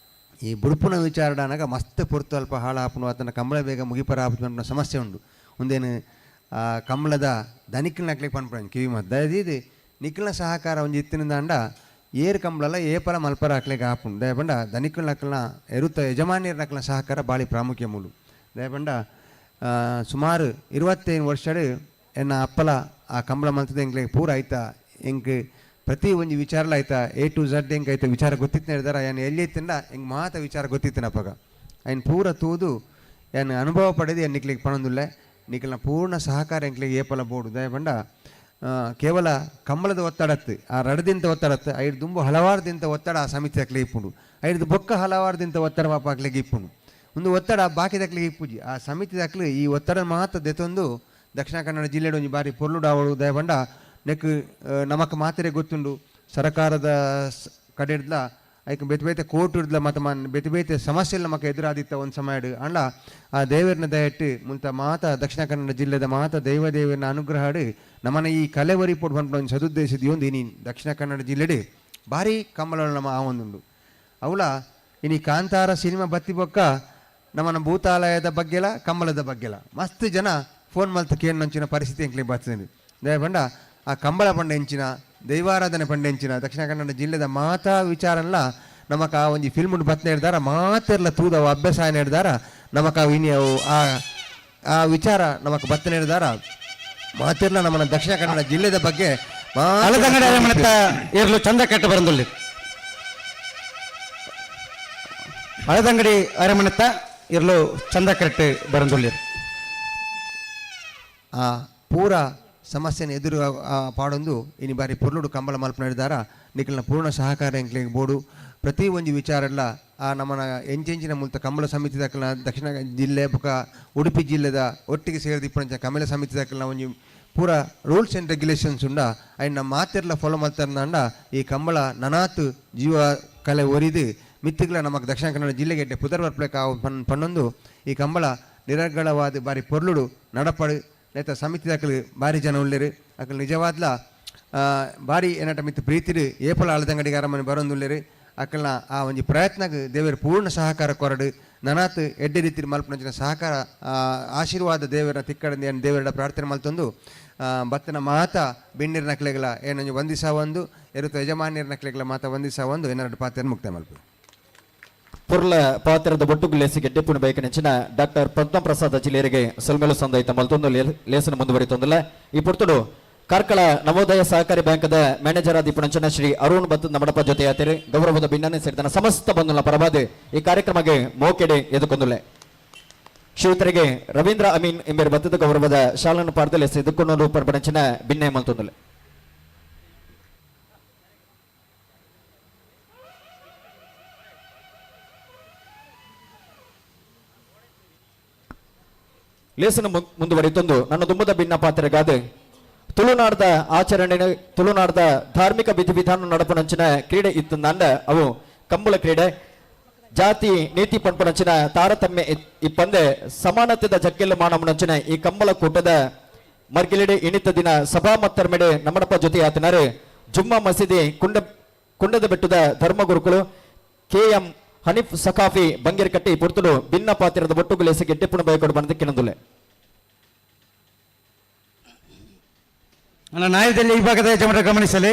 ಈ ಬುಡ್ಪುನ ವಿಚಾರಡಾನಾಗ ಮಸ್ತ್ ಪೊರ್ತು ಅಲ್ಪ ಹಾಳು ಹಾಪುನು ಆತನ ಕಂಬಳ ಬೇಗ ಮುಗಿಪರ ಆಪುನ ಸಮಸ್ಯೆ ಉಂಡು. ಒಂದೇನು ಆ ಕಂಬಳದ ದನಿಕ್ಲು ನಕ್ಲಿಗೆ ಪನ್ಪುನ ಕಿವಿ ಮದ್ದು ದಯದೀದು ನಿಕ್ಲಿನ ಸಹಕಾರ ಒಂಜಿ ಇತ್ತಿನಿಂದಾಂಡ ಏರ್ ಕಂಬಳಲ ಏಪಲ ಮಲ್ಪರ ಅಕ್ಲಿಗೆ ಆಪುಂಡು. ದಯಪಂಡ ದನಿಕ್ಲು ನಕ್ಲಿನ ಎರುತ ಯಜಮಾನಿಯರ್ ನಕ್ಲಿನ ಸಹಕಾರ ಬಾಳಿ ಪ್ರಾಮುಖ್ಯ ಮೂಲು. ದಯಪಂಡ ಸುಮಾರು 25 ವರ್ಷಡ್ ಎನ್ನ ಅಪ್ಪಲ ಆ ಕಂಬಳ ಮಲ್ತದ ಎಂಕ್ಲೆಗ್ ಪೂರ ಆಯ್ತಾ ಎಂಕ್ ಪ್ರತಿ ಒಂಜಿ ವಿಚಾರಲ ಆಯ್ತಾ A to Z ಎಂಕ್ ಆಯ್ತಾ ವಿಚಾರ ಗೊತ್ತಿತ್ತಿನ ಹೇಳ್ದಾರ ಏನ್ ಎಲ್ಲಿ ಇತ್ತಿಂಡ ಎಂಕ್ ಮಾತ ವಿಚಾರ ಗೊತ್ತಿತ್ತಿನ ಅಪ್ಪಗ ಐನ್ ಪೂರ ತೂದು ಏನ್ ಅನುಭವ ಪಡೆದು ಏನ್ ನಿಕ್ಲಿಗೆ ಪಣೊಂದುಲ್ಲೆ ನಿಕ್ಲಿನ ಪೂರ್ಣ ಸಹಕಾರ ಎಂಕ್ಲೆಗ್ ಏಪಲ ಬೋಡು. ದಯಪಂಡ ಕೇವಲ ಕಂಬಳದ ಒತ್ತಡತ್ತು ಆ ರಡದಿಂತ ಒತ್ತಡತ್ತು ಐದು ದುಂಬು ಹಲವಾರು ದಿಂತ ಒತ್ತಡ ಆ ಸಮಿತಿ ಅಕ್ಲೆ ಇಪ್ಪುಂಡು ಐದು ಬೊಕ್ಕ ಹಲವಾರು ದಿಂತ ಒತ್ತಡ ಪಾಪ ಅಕ್ಲೆಗ್ ಇಪ್ಪುಂಡು ಒಂದು ಒತ್ತಡ ಬಾಕಿ ದಕ್ಲಿಗೆ ಇಪ್ಪುಜಿ ಆ ಸಮಿತಿ ದಕ್ಲು ಈ ಒತ್ತಡ ಮಾತ್ರ ದೆತೊಂದು ದಕ್ಷಿಣ ಕನ್ನಡ ಜಿಲ್ಲೆಡ್ ಒಂಜಿ ಬಾರಿ ಪೊರ್ಲುಡಾವಳು. ದಯಪಂಡ ನೆಕ್ ನಮಕ್ ಮಾತ್ರೆ ಗೊತ್ತುಂಡು ಸರ್ಕಾರದ ಕಡೆಡ್ಲ ಐಕ್ ಬೇತೆ ಬೇತೆ ಕೋರ್ಟ್ ಇರ್ದ್ಲ ಮತ ಮನ್ ಬೇತೆ ಬೇತೆ ಸಮಸ್ಯೆಲ್ಲ ನಮಕ್ ಎದುರಾದಿತ್ತ ಒಂದು ಸಮಯ ಅಂಡ ಆ ದೇವರನ ದಯಟ್ಟು ಮುಂತ ಮಾತ ದಕ್ಷಿಣ ಕನ್ನಡ ಜಿಲ್ಲೆದ ಮಾತ ದೈವ ದೇವರನ ಅನುಗ್ರಹಡು ನಮ್ಮನ ಈ ಕಲೆ ಒರಿಪೋಡು ಪನ್ಪುನ ಒಂಜಿ ಸದುದ್ದೇಶ ದಿಯೊಂದು ಇನಿ ದಕ್ಷಿಣ ಕನ್ನಡ ಜಿಲ್ಲೆಡ್ ಭಾರಿ ಕಂಬಳ ನಮ್ಮ ಆವೊಂದುಂಡು. ಅವಳ ಇನಿ ಕಾಂತಾರ ಸಿನಿಮಾ ಬತ್ತಿ ಬೊಕ್ಕ ನಮ್ಮನ ಭೂತಾಲಯದ ಬಗ್ಗೆಲ ಕಂಬಳದ ಬಗ್ಗೆಲ ಮಸ್ತ್ ಜನ ಫೋನ್ ಮಲ್ತ್ ಕೇಂದ್ರ ಪರಿಸ್ಥಿತಿ ಎಂಕ್ಲೆ ಬರ್ತದೆ. ದಯ ಪಂಡ ಆ ಕಂಬಳ ಪಂಡ ಎಂಚಿನ ದೈವಾರಾಧನೆ ಪಂಡ ಎಂಚಿನ ದಕ್ಷಿಣ ಕನ್ನಡ ಜಿಲ್ಲೆದ ಮಾತಾ ವಿಚಾರನ್ಲ ನಮಕ ಆ ಒಂಜಿ ಫಿಲ್ಮ್ ಬತ್ನ ಹಿಡ್ದಾರ ಮಾತೆರ್ಲ ತೂದವ ಅಭ್ಯಾಸ ಹಿಡ್ದಾರ ನಮಕ ಇನಿ ಅವು ಆ ಆ ವಿಚಾರ ನಮಕ್ ಬತ್ತನ ಹಿಡ್ದಾರ ಮಾತೆರ್ಲ ನಮ್ಮನ ದಕ್ಷಿಣ ಕನ್ನಡ ಜಿಲ್ಲೆದ ಬಗ್ಗೆ ಅಳದಂಗಡಿ ಅರಮನೆತ್ತ ಏರ್ಲು ಚಂದ ಕಟ್ಟ ಬರಂದುಳ್ಳಿ. ಅಳದಂಗಡಿ ಅರಮನೆತ್ತ ಇರ್ಲು ಚಂದ ಕಟ್ಟ ಬರಂದುಳ್ಳಿ. ಆ ಪೂರ ಸಮಸ್ಯೆನ ಎದುರು ಪಾಡೊಂದು ಇನಿ ಬಾರಿ ಪೊರ್ಲುಡು ಕಂಬಳ ಮಲ್ಪನ ಹಿಡ್ದಾರ ನಿಖಲ್ನ ಪೂರ್ಣ ಸಹಕಾರ ಎಂಕ್ಲೆಗ್ ಬೋಡು. ಪ್ರತಿ ಒಂಜಿ ವಿಚಾರಲ್ಲ ಆ ನಮ್ಮನ ಎಂಚೆಂಚಿನ ಮುಲ್ತ ಕಂಬಳ ಸಮಿತಿ ದಕ್ಕಲ್ನ ದಕ್ಷಿಣ ಜಿಲ್ಲೆ ಬೊಕ ಉಡುಪಿ ಜಿಲ್ಲೆದ ಒಟ್ಟಿಗೆ ಸೇರಿದಿಪ್ಪಂಚ ಕಂಬಳ ಸಮಿತಿ ದಕ್ಕಲ್ನ ಒಂಜಿ ಪೂರ rules and regulations ಉಂಡ ಐನ ಮಾತೆರ್ಲ ಫಾಲೋ ಮಲ್ತರ್ನಾಂಡ ಈ ಕಂಬಳ ನನಾತ್ ಜೀವ ಕಲೆ ಒರಿದು ಮಿತ್ತಿಗ್ಲ ನಮಕ್ ದಕ್ಷಿಣ ಕನ್ನಡ ಜಿಲ್ಲೆಗೆ ಎಡ್ಡೆ ಪುದರ್ ಬರ್ಪ್ಲೆಕ್ ಆವು ಪನ್ನೊಂದು ಈ ಕಂಬಳ ನಿರರ್ಗಳವಾದ ಬಾರಿ ಪೊರ್ಲುಡು ನಡಪಡು ನೇತ ಸಮಿತಿ ದಾಖಲು ಬಾರಿ ಜನ ಉಲ್ಲೇರು ಅಕಲ್ ನಿಜವಾದ್ಲ ಬಾರಿ ಏನಟ ಮಿತ್ತು ಪ್ರೀತಿಡು ಏಪಲ ಅಳದಂಗಡಿಗೆ ಅರಮನೆ ಬರೊಂದುಲ್ಲೇರು ಅಕಲ್ನ ಆ ಒಂಜಿ ಪ್ರಯತ್ನಗ್ ದೇವರ ಪೂರ್ಣ ಸಹಕಾರ ಕೊರಡು ನನಾತ್ ಎಡ್ಡೆ ರೀತಿ ಮಲ್ಪನಂಚಿನ ಸಹಕಾರ ಆಶೀರ್ವಾದ ದೇವರ ತಿಕ್ಕಡ ಏನು ದೇವರ ಪ್ರಾರ್ಥನೆ ಮಲ್ತೊಂದು ಬತ್ತನ ಮಾತ ಬೆಣ್ಣೀರ್ ನಕ್ಲೆಗಳ ಏನೊಂಜಿ ವಂದಿಸ ಒಂದು ಎರುತ ಯಜಮಾನ್ಯರ ನಕ್ಲೆಗಳ ಮಾತ ವಂದಿಸ ಒಂದು ಏನಾರು ಪಾತ್ರ ಮುಕ್ತಾಯ ಮಲ್ಪ. ಪುರ್ಲ ಪಾತ್ರದ ಬೊಟ್ಟುಗು ಗೆಡ್ಡೆಪುಣ ಬೈಕನೆಂಚಿನ ಡಾಕ್ಟರ್ ಪದ್ಮಪ್ರಸಾದ ಜಿಲ್ಲೆಯರಿಗೆ ಸೊಲ್ಮೆಲು ಸಂದೈತ ಮಲ್ತೊಂದು ಲೇಸನ ಮುಂದುವರಿತೊಂದಿಲ್ಲ. ಈ ಪುರ್ತುಡು ಕಾರ್ಕಳ ನವೋದಯ ಸಹಕಾರಿ ಬ್ಯಾಂಕ್ದ ಮ್ಯಾನೇಜರ್ ಆದಿಪುಣಂಚನ ಶ್ರೀ ಅರುಣ್ ಬತ್ ನಮಡಪ್ಪ ಜೊತೆ ಆತೇರಿ ಗೌರವದ ಭಿನ್ನನೆ ಸೇರಿದ ಸಮಸ್ತ ಬಂಧುಗಳ ಪರವಾದ ಈ ಕಾರ್ಯಕ್ರಮಕ್ಕೆ ಮೋಕೆಡೆ ಎದುಕೊಂದುಲ್ಲೆ. ಶ್ರೀಯುತರಿಗೆ ರವೀಂದ್ರ ಅಮೀನ್ ಎಂಬೆರ್ ಬತ್ತದ ಗೌರವದ ಶಾಲನ್ನು ಪಾರ್ದಲೆ ಎದುಕೊಂಡು ಪರ್ಪಣಂಚಿನ ಭಿನ್ನ ಮಲ್ತೊಂದುಲ್ಲೆ. ಲೇಸನ ಮುಂದುವರಿತೊಂದು ನನ್ನ ದುಂಬದ ಭಿನ್ನ ಪಾತ್ರೆಗಾದ ತುಳುನಾಡದ ಆಚರಣೆ ತುಳುನಾಡದ ಧಾರ್ಮಿಕ ವಿಧಿವಿಧಾನ ನಡಪನಂಚಿನ ಕ್ರೀಡೆ ಇತ್ತಂದಾಂಡ ಅವು ಕಂಬಳ ಕ್ರೀಡೆ. ಜಾತಿ ನೀತಿ ಪಂಪನಂಚಿನ ತಾರತಮ್ಯ ಇಪ್ಪಂದೆ ಸಮಾನತೆದ ಜಗ್ಗೆಲ್ಲ ಮಾನವನಂಚಿನ ಈ ಕಂಬಳ ಕೂಟದ ಮರ್ಗಿಲಿಡೆ ಇಣಿತ ದಿನ ಸಭಾ ಮತ್ತರ್ಮೆಡೆ ನಮ್ಮಡಪ್ಪ ಜೊತೆ ಆತನಾರು ಜುಮ್ಮಾ ಮಸೀದಿ ಕುಂಡದ ಬೆಟ್ಟದ ಧರ್ಮಗುರುಕುಲು ಕೆ ಎಂ ಹನೀಫ್ ಸಖಾಫಿ ಬಂಗೇರ್ಕಟ್ಟಿ ಪುರ್ತುಡು ಭಿನ್ನ ಪಾತ್ರದ ಒಟ್ಟುಗುಲೇಸಿ ಗೆಡ್ಡೆಪುಣ ಬಯಕೊಡು ಬಂದ ಕಿಣದುಲೆ. ನನ್ನ ನಾಯದಲ್ಲಿ ಈ ಭಾಗದ ಯಜಮಾನರ ಗಮನಿಸಲಿ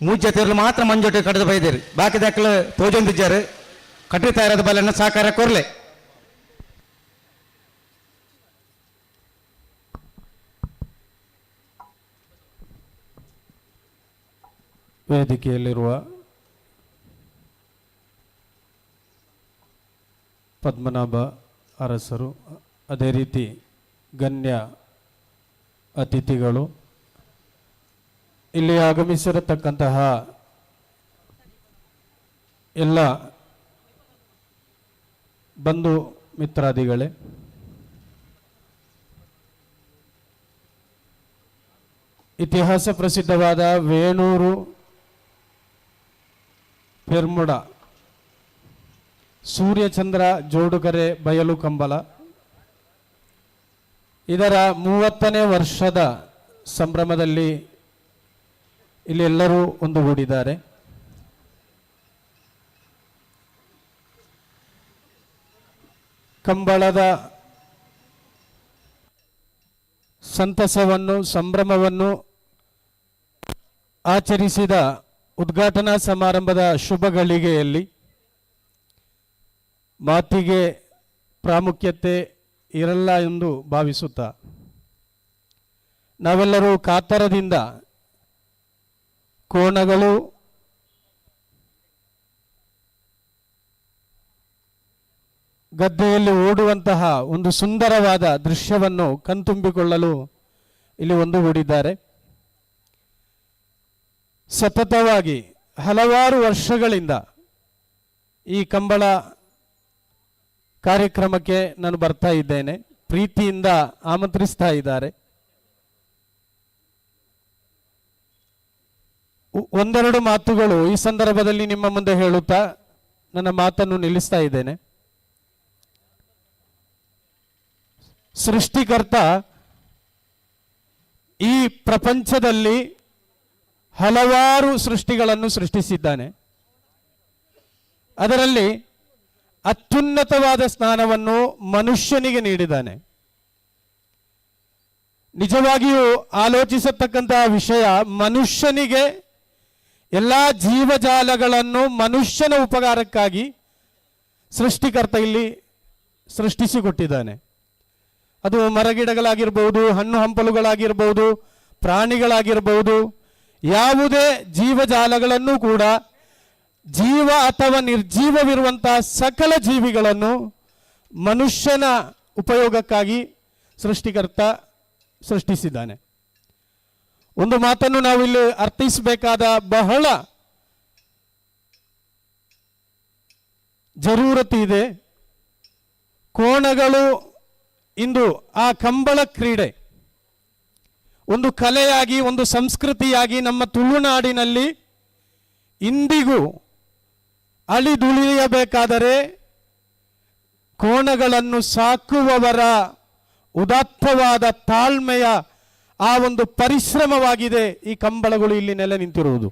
ಮೂಜ ಮಾತ್ರ ಮಂಜೊಟ್ಟು ಕಡಿದು ಬೈದಿರಿ ಬಾಕಿ ದಾಖಲು ತೋಜೊಂದಿದ್ದಾರೆ ಕಟ್ಟಿ ತಯಾರಾದ ಬಲನ್ನು ಸಹಕಾರ ಕೊರ್ಲೆ. ವೇದಿಕೆಯಲ್ಲಿರುವ ಪದ್ಮನಾಭ ಅರಸರು, ಅದೇ ರೀತಿ ಗಣ್ಯ ಅತಿಥಿಗಳು, ಇಲ್ಲಿ ಆಗಮಿಸಿರತಕ್ಕಂತಹ ಎಲ್ಲ ಬಂಧು ಮಿತ್ರಾದಿಗಳೇ, ಇತಿಹಾಸ ಪ್ರಸಿದ್ಧವಾದ ವೇಣೂರು ಪೆರ್ಮುಡ ಸೂರ್ಯಚಂದ್ರ ಜೋಡುಗರೆ ಬಯಲು ಕಂಬಳ ಇದರ 30ನೇ ವರ್ಷದ ಸಂಭ್ರಮದಲ್ಲಿ ಇಲ್ಲಿ ಎಲ್ಲರೂ ಒಂದುಗೂಡಿದ್ದಾರೆ. ಕಂಬಳದ ಸಂತಸವನ್ನು ಸಂಭ್ರಮವನ್ನು ಆಚರಿಸಿದ ಉದ್ಘಾಟನಾ ಸಮಾರಂಭದ ಶುಭ ಗಳಿಗೆಯಲ್ಲಿ ಮಾತಿಗೆ ಪ್ರಾಮುಖ್ಯತೆ ಇರಲ್ಲ ಎಂದು ಭಾವಿಸುತ್ತಾ ನಾವೆಲ್ಲರೂ ಕಾತರದಿಂದ ಕೋಣಗಳು ಗದ್ದೆಯಲ್ಲಿ ಓಡುವಂತಹ ಒಂದು ಸುಂದರವಾದ ದೃಶ್ಯವನ್ನು ಕಣ್ತುಂಬಿಕೊಳ್ಳಲು ಇಲ್ಲಿ ಒಂದುಗೂಡಿದ್ದಾರೆ. ಸತತವಾಗಿ ಹಲವಾರು ವರ್ಷಗಳಿಂದ ಈ ಕಂಬಳ ಕಾರ್ಯಕ್ರಮಕ್ಕೆ ನಾನು ಬರ್ತಾ ಇದ್ದೇನೆ, ಪ್ರೀತಿಯಿಂದ ಆಮಂತ್ರಿಸ್ತಾ ಇದ್ದಾರೆ. ಒಂದೆರಡು ಮಾತುಗಳು ಈ ಸಂದರ್ಭದಲ್ಲಿ ನಿಮ್ಮ ಮುಂದೆ ಹೇಳುತ್ತಾ ನನ್ನ ಮಾತನ್ನು ನಿಲ್ಲಿಸ್ತಾ ಇದ್ದೇನೆ. ಸೃಷ್ಟಿಕರ್ತ ಈ ಪ್ರಪಂಚದಲ್ಲಿ ಹಲವಾರು ಸೃಷ್ಟಿಗಳನ್ನು ಸೃಷ್ಟಿಸಿದ್ದಾನೆ. ಅದರಲ್ಲಿ ಅತ್ಯುನ್ನತವಾದ ಸ್ಥಾನವನ್ನು ಮನುಷ್ಯನಿಗೆ ನೀಡಿದ್ದಾನೆ. ನಿಜವಾಗಿಯೂ ಆಲೋಚಿಸತಕ್ಕಂತಹ ವಿಷಯ, ಮನುಷ್ಯನಿಗೆ ಎಲ್ಲ ಜೀವಜಾಲಗಳನ್ನು ಮನುಷ್ಯನ ಉಪಕಾರಕ್ಕಾಗಿ ಸೃಷ್ಟಿಕರ್ತ ಇಲ್ಲಿ ಸೃಷ್ಟಿಸಿಕೊಟ್ಟಿದ್ದಾನೆ. ಅದು ಮರಗಿಡಗಳಾಗಿರ್ಬೋದು, ಹಣ್ಣು ಹಂಪಲುಗಳಾಗಿರ್ಬೋದು, ಪ್ರಾಣಿಗಳಾಗಿರ್ಬೋದು, ಯಾವುದೇ ಜೀವಜಾಲಗಳನ್ನು ಕೂಡ ಜೀವ ಅಥವಾ ನಿರ್ಜೀವವಿರುವಂತಹ ಸಕಲ ಜೀವಿಗಳನ್ನು ಮನುಷ್ಯನ ಉಪಯೋಗಕ್ಕಾಗಿ ಸೃಷ್ಟಿಕರ್ತ ಸೃಷ್ಟಿಸಿದ್ದಾನೆ. ಒಂದು ಮಾತನ್ನು ನಾವಿಲ್ಲಿ ಅರ್ಥೈಸಬೇಕಾದ ಬಹಳ ಜರೂರತಿ ಇದೆ. ಕೋಣಗಳು ಇಂದು ಆ ಕಂಬಳ ಕ್ರೀಡೆ ಒಂದು ಕಲೆಯಾಗಿ, ಒಂದು ಸಂಸ್ಕೃತಿಯಾಗಿ ನಮ್ಮ ತುಳುನಾಡಿನಲ್ಲಿ ಇಂದಿಗೂ ಅಳಿದುಳಿಯಬೇಕಾದರೆ ಕೋಣಗಳನ್ನು ಸಾಕುವವರ ಉದಾತ್ತವಾದ ತಾಳ್ಮೆಯ ಆ ಒಂದು ಪರಿಶ್ರಮವಾಗಿದೆ ಈ ಕಂಬಳಗಳು ಇಲ್ಲಿ ನೆಲೆ ನಿಂತಿರುವುದು.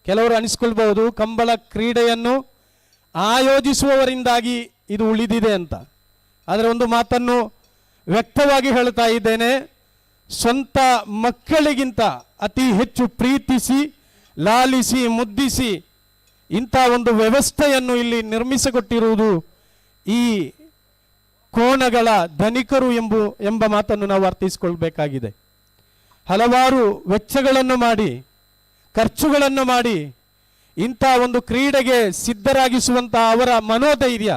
ಕೆಲವರು ಅನಿಸ್ಕೊಳ್ಬಹುದು ಕಂಬಳ ಕ್ರೀಡೆಯನ್ನು ಆಯೋಜಿಸುವವರಿಂದಾಗಿ ಇದು ಉಳಿದಿದೆ ಅಂತ. ಆದರೆ ಒಂದು ಮಾತನ್ನು ವ್ಯಕ್ತವಾಗಿ ಹೇಳ್ತಾ ಇದ್ದೇನೆ, ಸ್ವಂತ ಮಕ್ಕಳಿಗಿಂತ ಅತಿ ಹೆಚ್ಚು ಪ್ರೀತಿಸಿ, ಲಾಲಿಸಿ, ಮುದ್ದಿಸಿ ಇಂಥ ಒಂದು ವ್ಯವಸ್ಥೆಯನ್ನು ಇಲ್ಲಿ ನಿರ್ಮಿಸಿಕೊಟ್ಟಿರುವುದು ಈ ಕೋಣಗಳ ಧನಿಕರು ಎಂಬ ಮಾತನ್ನು ನಾವು ಅರ್ಥೈಸಿಕೊಳ್ಬೇಕಾಗಿದೆ. ಹಲವಾರು ವೆಚ್ಚಗಳನ್ನು ಮಾಡಿ, ಖರ್ಚುಗಳನ್ನು ಮಾಡಿ ಇಂಥ ಒಂದು ಕ್ರೀಡೆಗೆ ಸಿದ್ಧರಾಗಿಸುವಂಥ ಅವರ ಮನೋಧೈರ್ಯ,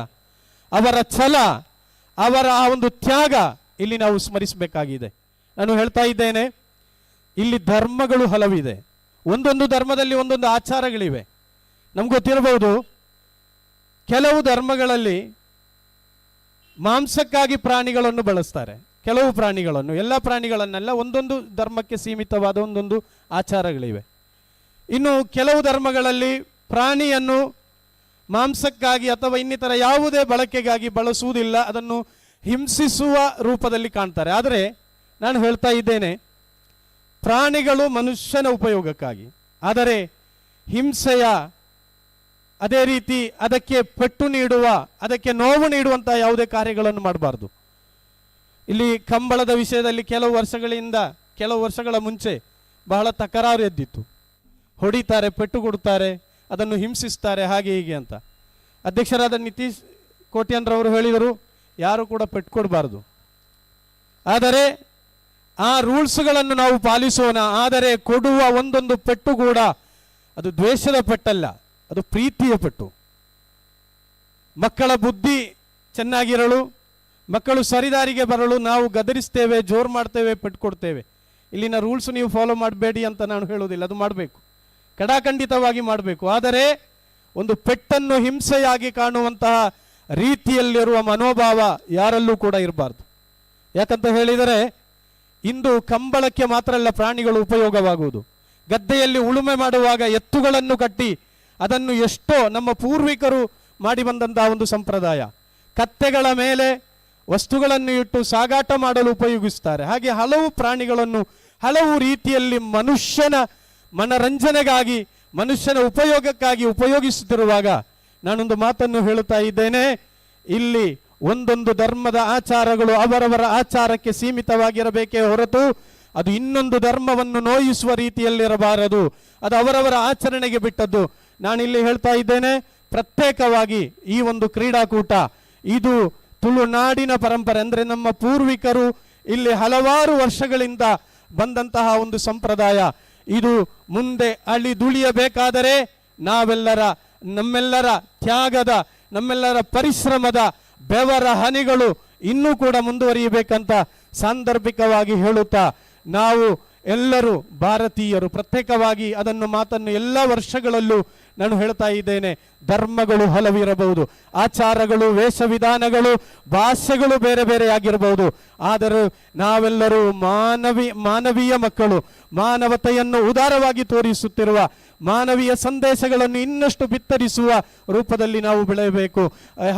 ಅವರ ಛಲ, ಅವರ ಆ ಒಂದು ತ್ಯಾಗ ಇಲ್ಲಿ ನಾವು ಸ್ಮರಿಸಬೇಕಾಗಿದೆ. ನಾನು ಹೇಳ್ತಾ ಇದ್ದೇನೆ, ಇಲ್ಲಿ ಧರ್ಮಗಳು ಹಲವಿದೆ, ಒಂದೊಂದು ಧರ್ಮದಲ್ಲಿ ಒಂದೊಂದು ಆಚಾರಗಳಿವೆ. ನಮ್ಗೆ ಗೊತ್ತಿರಬಹುದು, ಕೆಲವು ಧರ್ಮಗಳಲ್ಲಿ ಮಾಂಸಕ್ಕಾಗಿ ಪ್ರಾಣಿಗಳನ್ನು ಬಳಸ್ತಾರೆ, ಕೆಲವು ಪ್ರಾಣಿಗಳನ್ನು, ಎಲ್ಲ ಪ್ರಾಣಿಗಳನ್ನೆಲ್ಲ, ಒಂದೊಂದು ಧರ್ಮಕ್ಕೆ ಸೀಮಿತವಾದ ಒಂದೊಂದು ಆಚಾರಗಳಿವೆ. ಇನ್ನು ಕೆಲವು ಧರ್ಮಗಳಲ್ಲಿ ಪ್ರಾಣಿಯನ್ನು ಮಾಂಸಕ್ಕಾಗಿ ಅಥವಾ ಇನ್ನಿತರ ಯಾವುದೇ ಬಳಕೆಗಾಗಿ ಬಳಸುವುದಿಲ್ಲ, ಅದನ್ನು ಹಿಂಸಿಸುವ ರೂಪದಲ್ಲಿ ಕಾಣ್ತಾರೆ. ಆದರೆ ನಾನು ಹೇಳ್ತಾ ಇದ್ದೇನೆ, ಪ್ರಾಣಿಗಳು ಮನುಷ್ಯನ ಉಪಯೋಗಕ್ಕಾಗಿ, ಆದರೆ ಹಿಂಸೆಯ ಅದೇ ರೀತಿ ಅದಕ್ಕೆ ಪೆಟ್ಟು ನೀಡುವ, ಅದಕ್ಕೆ ನೋವು ನೀಡುವಂಥ ಯಾವುದೇ ಕಾರ್ಯಗಳನ್ನು ಮಾಡಬಾರ್ದು. ಇಲ್ಲಿ ಕಂಬಳದ ವಿಷಯದಲ್ಲಿ ಕೆಲವು ವರ್ಷಗಳ ಮುಂಚೆ ಬಹಳ ತಕರಾರು ಎದ್ದಿತ್ತು. ಹೊಡಿತಾರೆ, ಪೆಟ್ಟು ಕೊಡ್ತಾರೆ, ಅದನ್ನು ಹಿಂಸಿಸ್ತಾರೆ, ಹಾಗೆ ಹೀಗೆ ಅಂತ. ಅಧ್ಯಕ್ಷರಾದ ನಿತೀಶ್ ಕೋಟ್ಯಾನ್ರವರು ಹೇಳಿದರು, ಯಾರು ಕೂಡ ಪೆಟ್ಟು ಕೊಡಬಾರ್ದು, ಆದರೆ ಆ ರೂಲ್ಸ್ಗಳನ್ನು ನಾವು ಪಾಲಿಸೋಣ, ಆದರೆ ಕೊಡುವ ಒಂದೊಂದು ಪೆಟ್ಟು ಕೂಡ ಅದು ದ್ವೇಷದ ಪೆಟ್ಟಲ್ಲ, ಅದು ಪ್ರೀತಿಯ ಪೆಟ್ಟು. ಮಕ್ಕಳ ಬುದ್ಧಿ ಚೆನ್ನಾಗಿರಲು, ಮಕ್ಕಳು ಸರಿದಾರಿಗೆ ಬರಲು ನಾವು ಗದರಿಸ್ತೇವೆ, ಜೋರು ಮಾಡ್ತೇವೆ, ಪೆಟ್ಟು ಕೊಡ್ತೇವೆ. ಇಲ್ಲಿನ ರೂಲ್ಸ್ ನೀವು ಫಾಲೋ ಮಾಡಬೇಡಿ ಅಂತ ನಾನು ಹೇಳುವುದಿಲ್ಲ, ಅದು ಮಾಡಬೇಕು, ಕಡಾಖಂಡಿತವಾಗಿ ಮಾಡಬೇಕು. ಆದರೆ ಒಂದು ಪೆಟ್ಟನ್ನು ಹಿಂಸೆಯಾಗಿ ಕಾಣುವಂತಹ ರೀತಿಯಲ್ಲಿರುವ ಮನೋಭಾವ ಯಾರಲ್ಲೂ ಕೂಡ ಇರಬಾರ್ದು. ಯಾಕಂತ ಹೇಳಿದರೆ ಇಂದು ಕಂಬಳಕ್ಕೆ ಮಾತ್ರ ಅಲ್ಲ ಪ್ರಾಣಿಗಳು ಉಪಯೋಗವಾಗುವುದು. ಗದ್ದೆಯಲ್ಲಿ ಉಳುಮೆ ಮಾಡುವಾಗ ಎತ್ತುಗಳನ್ನು ಕಟ್ಟಿ ಅದನ್ನು ಎಷ್ಟೋ ನಮ್ಮ ಪೂರ್ವಿಕರು ಮಾಡಿ ಬಂದಂತಹ ಒಂದು ಸಂಪ್ರದಾಯ. ಕತ್ತೆಗಳ ಮೇಲೆ ವಸ್ತುಗಳನ್ನು ಇಟ್ಟು ಸಾಗಾಟ ಮಾಡಲು ಉಪಯೋಗಿಸ್ತಾರೆ. ಹಾಗೆ ಹಲವು ಪ್ರಾಣಿಗಳನ್ನು ಹಲವು ರೀತಿಯಲ್ಲಿ ಮನುಷ್ಯನ ಮನರಂಜನೆಗಾಗಿ, ಮನುಷ್ಯನ ಉಪಯೋಗಕ್ಕಾಗಿ ಉಪಯೋಗಿಸುತ್ತಿರುವಾಗ ನಾನೊಂದು ಮಾತನ್ನು ಹೇಳುತ್ತಾ ಇದ್ದೇನೆ, ಇಲ್ಲಿ ಒಂದೊಂದು ಧರ್ಮದ ಆಚಾರಗಳು ಅವರವರ ಆಚಾರಕ್ಕೆ ಸೀಮಿತವಾಗಿರಬೇಕೇ ಹೊರತು ಅದು ಇನ್ನೊಂದು ಧರ್ಮವನ್ನು ನೋಯಿಸುವ ರೀತಿಯಲ್ಲಿರಬಾರದು. ಅದು ಅವರವರ ಆಚರಣೆಗೆ ಬಿಟ್ಟದ್ದು. ನಾನಿಲ್ಲಿ ಹೇಳ್ತಾ ಇದ್ದೇನೆ, ಪ್ರತ್ಯೇಕವಾಗಿ ಈ ಒಂದು ಕ್ರೀಡಾಕೂಟ ಇದು ತುಳುನಾಡಿನ ಪರಂಪರೆ, ಅಂದರೆ ನಮ್ಮ ಪೂರ್ವಿಕರು ಇಲ್ಲಿ ಹಲವಾರು ವರ್ಷಗಳಿಂದ ಬಂದಂತಹ ಒಂದು ಸಂಪ್ರದಾಯ. ಇದು ಮುಂದೆ ಅಳಿದುಳಿಯಬೇಕಾದರೆ ನಮ್ಮೆಲ್ಲರ ತ್ಯಾಗದ, ನಮ್ಮೆಲ್ಲರ ಪರಿಶ್ರಮದ ಬೆವರ ಹನಿಗಳು ಇನ್ನೂ ಕೂಡ ಮುಂದುವರಿಯಬೇಕಂತ ಸಾಂದರ್ಭಿಕವಾಗಿ ಹೇಳುತ್ತಾ, ನಾವು ಎಲ್ಲರೂ ಭಾರತೀಯರು, ಪ್ರತ್ಯೇಕವಾಗಿ ಅದನ್ನು ಮಾತನ್ನು ಎಲ್ಲ ವರ್ಷಗಳಲ್ಲೂ ನಾನು ಹೇಳ್ತಾ ಇದ್ದೇನೆ, ಧರ್ಮಗಳು ಹಲವಿರಬಹುದು, ಆಚಾರಗಳು, ವೇಷವಿಧಾನಗಳು, ಭಾಷೆಗಳು ಬೇರೆ ಬೇರೆಯಾಗಿರಬಹುದು, ಆದರೂ ನಾವೆಲ್ಲರೂ ಮಾನವೀಯ ಮಕ್ಕಳು. ಮಾನವತೆಯನ್ನು ಉದಾರವಾಗಿ ತೋರಿಸುತ್ತಿರುವ ಮಾನವೀಯ ಸಂದೇಶಗಳನ್ನು ಇನ್ನಷ್ಟು ಬಿತ್ತರಿಸುವ ರೂಪದಲ್ಲಿ ನಾವು ಬೆಳೆಯಬೇಕು.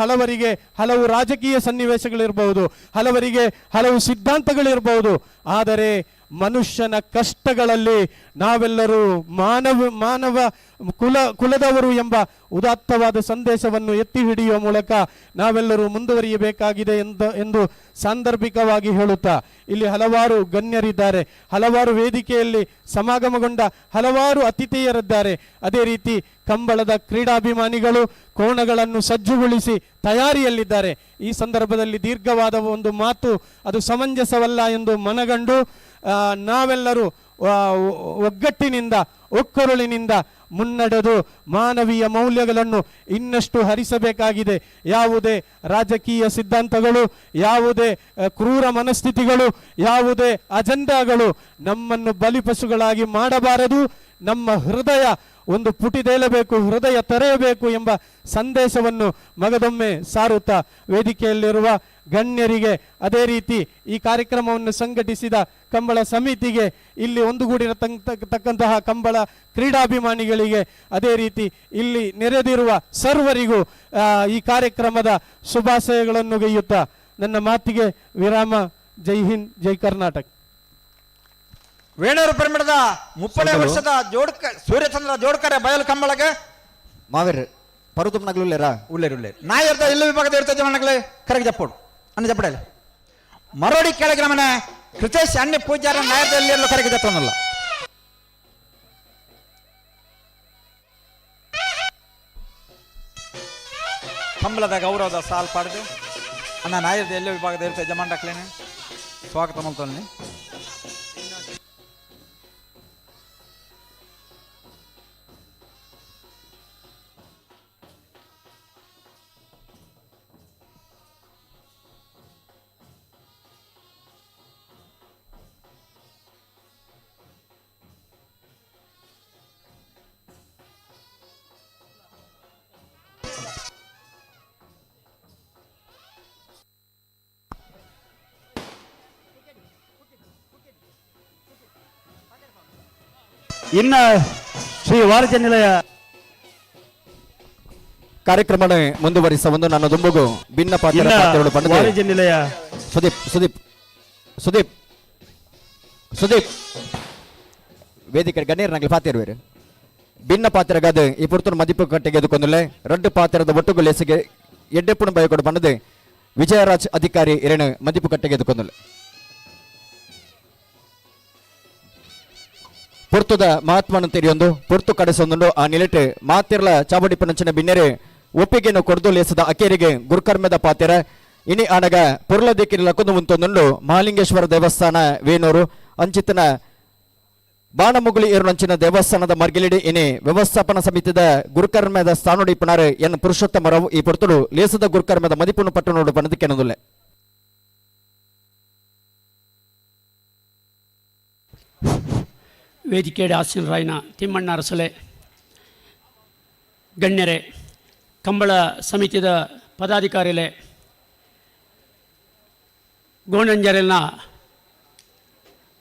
ಹಲವರಿಗೆ ಹಲವು ರಾಜಕೀಯ ಸನ್ನಿವೇಶಗಳಿರ್ಬಹುದು, ಹಲವರಿಗೆ ಹಲವು ಸಿದ್ಧಾಂತಗಳಿರ್ಬಹುದು, ಆದರೆ ಮನುಷ್ಯನ ಕಷ್ಟಗಳಲ್ಲಿ ನಾವೆಲ್ಲರೂ ಮಾನವ ಕುಲದವರು ಎಂಬ ಉದಾತ್ತವಾದ ಸಂದೇಶವನ್ನು ಎತ್ತಿ ಹಿಡಿಯುವ ಮೂಲಕ ನಾವೆಲ್ಲರೂ ಮುಂದುವರಿಯಬೇಕಾಗಿದೆ ಎಂದು ಸಾಂದರ್ಭಿಕವಾಗಿ ಹೇಳುತ್ತಾ, ಇಲ್ಲಿ ಹಲವಾರು ಗಣ್ಯರಿದ್ದಾರೆ, ಹಲವಾರು ವೇದಿಕೆಯಲ್ಲಿ ಸಮಾಗಮಗೊಂಡ ಹಲವಾರು ಅತಿಥಿಯರಿದ್ದಾರೆ. ಅದೇ ರೀತಿ ಕಂಬಳದ ಕ್ರೀಡಾಭಿಮಾನಿಗಳು ಕೋಣಗಳನ್ನು ಸಜ್ಜುಗೊಳಿಸಿ ತಯಾರಿಯಲ್ಲಿದ್ದಾರೆ. ಈ ಸಂದರ್ಭದಲ್ಲಿ ದೀರ್ಘವಾದ ಒಂದು ಮಾತು ಅದು ಸಮಂಜಸವಲ್ಲ ಎಂದು ಮನಗಂಡು, ನಾವೆಲ್ಲರೂ ಒಗ್ಗಟ್ಟಿನಿಂದ, ಒಕ್ಕೊರಳಿನಿಂದ ಮುನ್ನಡೆದು ಮಾನವೀಯ ಮೌಲ್ಯಗಳನ್ನು ಇನ್ನಷ್ಟು ಹರಿಸಬೇಕಾಗಿದೆ. ಯಾವುದೇ ರಾಜಕೀಯ ಸಿದ್ಧಾಂತಗಳು, ಯಾವುದೇ ಕ್ರೂರ ಮನಸ್ಥಿತಿಗಳು, ಯಾವುದೇ ಅಜೆಂಡಾಗಳು ನಮ್ಮನ್ನು ಬಲಿಪಶುಗಳಾಗಿ ಮಾಡಬಾರದು. ನಮ್ಮ ಹೃದಯ ಒಂದು ಪುಟಿದೇಳಬೇಕು, ಹೃದಯ ತೆರೆಯಬೇಕು ಎಂಬ ಸಂದೇಶವನ್ನು ಮಗದೊಮ್ಮೆ ಸಾರುತ್ತಾ ವೇದಿಕೆಯಲ್ಲಿರುವ ಗಣ್ಯರಿಗೆ, ಅದೇ ರೀತಿ ಈ ಕಾರ್ಯಕ್ರಮವನ್ನು ಸಂಘಟಿಸಿದ ಕಂಬಳ ಸಮಿತಿಗೆ, ಇಲ್ಲಿ ಒಂದುಗೂಡಿರತಕ್ಕಂತಹ ಕಂಬಳ ಕ್ರೀಡಾಭಿಮಾನಿಗಳಿಗೆ, ಅದೇ ರೀತಿ ಇಲ್ಲಿ ನೆರೆದಿರುವ ಸರ್ವರಿಗೂ ಈ ಕಾರ್ಯಕ್ರಮದ ಶುಭಾಶಯಗಳನ್ನು ಗೈಯುತ್ತಾ ನನ್ನ ಮಾತಿಗೆ ವಿರಾಮ. ಜೈ ಹಿಂದ್, ಜೈ ಕರ್ನಾಟಕ. ವೇಣೂರು ಪೆರ್ಮುಡದ 30ನೇ ವರ್ಷದ ಜೋಡ್ಕ ಸೂರ್ಯಚಂದ್ರ ಜೋಡ್ಕರೆ ಬಯಲು ಕಂಬಳಗೆ ಮಾವೇರ್ ಪರುತುಮ್ನಗ್ಲು ಉಲ್ಲೇರಾ? ಉಲ್ಲೇರು ಉಲ್ಲೇರು. ನಾಯರ್ದ ಇಲ್ಲ ವಿಭಾಗದ ಇರ್ತದೆ ಜಮನಗ್ಲೆ ಕರೆಗೆ ಜಪ್ಪೋಡು ಅನ್ನ ಜಪ್ಪಡಲೆ ಮರೋಡಿ ಕೆಳಗಿನ ಮನೆ ಕೃತೇಶ್ ಅಣ್ಣ ಪೂಜಾರ ನಾಯರ್ದ ಎಲ್ಲಿ ಕರೆಗೆ ಜಪ್ಪನಲ್ಲ. ಕಂಬಳದ ಗೌರವದ ಸಾಲ್ ಪಾಡ್ದು ಅಣ್ಣ ನಾಯರ್ದ ಎಲ್ಲ ವಿಭಾಗದ ಇರ್ತದೆ ಜಮಾಂಡಕ್ಲೇನೆ ಸ್ವಾಗತ ಮಾಡ್ತಾನೆ. ಇನ್ನ ಶ್ರೀ ವಾಣಿಜ್ಯ ನಿಲಯ ಕಾರ್ಯಕ್ರಮ ಮುಂದುವರಿಸ ಒಂದು ನನ್ನ ದುಂಬುಗು ಭಿನ್ನ ಪಾತ್ರ ಇನ್ನ ಪಾತ್ರಗಳು ಪಡೆದು ವಾಣಿಜ್ಯ ನಿಲಯ ಸುದೀಪ್ ಸುದೀಪ್ ಸುದೀಪ್ ಸುದೀಪ್ ವೇದಿಕೆ ಗಣ್ಯರು ನಂಗೆ ಪಾತಿರುವರು ಭಿನ್ನ ಪಾತ್ರಗಾದ ಈ ಪುರ್ತನ ಮದಿಪು ಕಟ್ಟೆಗೆ ಎದುಕೊಂದುಲ್ಲೆ ರಡ್ಡು ಪಾತ್ರದ ಒಟ್ಟುಗು ಲೇಸಿಗೆ ಎಡ್ಡೆಪ್ಪುಣ ಬಯಕೊಡು ಬಂದದೆ ವಿಜಯರಾಜ್ ಅಧಿಕಾರಿ ಇರೇನು ಮದಿಪು ಕಟ್ಟೆಗೆ ಎದುಕೊಂದುಲ್ಲೆ ಪುರ್ತುದ ಮಹಾತ್ಮನ ತೆರಿಯೊಂದು ಪುರ್ತು ಕಡೆಸೊಂದುಂಡು ಆ ನಿಲೆಟ್ ಮಾತಿರ್ಲ ಚಾವಡಿ ಪನಂಚಿನ ಬಿನ್ನೆರೆ ಒಪ್ಪಿಗೆಯನ್ನು ಕೊಡ್ದು ಲೇಸದ ಅಕೇರಿಗೆ ಗುರುಕರ್ಮದ ಪಾತೆರ ಇನಿ ಆನಗ ಪುರ್ಲ ದಿಕ್ಕಿನ ಲಕ್ಕೊಂದು ಮುಂತೊಂದುಂಡು ಮಹಾಲಿಂಗೇಶ್ವರ ದೇವಸ್ಥಾನ ವೇಣೂರು ಅಂಚಿತನ ಬಾಣಮುಗುಳಿ ಏರುನಂಚಿನ ದೇವಸ್ಥಾನದ ಮರ್ಗಿಲಿಡಿ ಇನಿ ವ್ಯವಸ್ಥಾಪನಾ ಸಮಿತಿದ ಗುರುಕರ್ಮದ ಸ್ಥಾನೋಡಿ ಪುನಾರು ಎನ್ ಪುರುಷೋತ್ತಮರಾವ್ ಈ ಪುರ್ತುಡು ಲೇಸದ ಗುರುಕರ್ಮದ ಮದಿಪುನು ಪಟ್ಟಣೋಡು ಪನದಕ್ಕೆನದುಲ್ಲೆ. ವೇದಿಕೆಡೆ ಆಸೀನರಾಯನ ತಿಮ್ಮಣ್ಣ ಅರಸಲೆ, ಗಣ್ಯರೇ, ಕಂಬಳ ಸಮಿತಿದ ಪದಾಧಿಕಾರಿಲೆ, ಗೋಣಂಜರೆಲ್ನ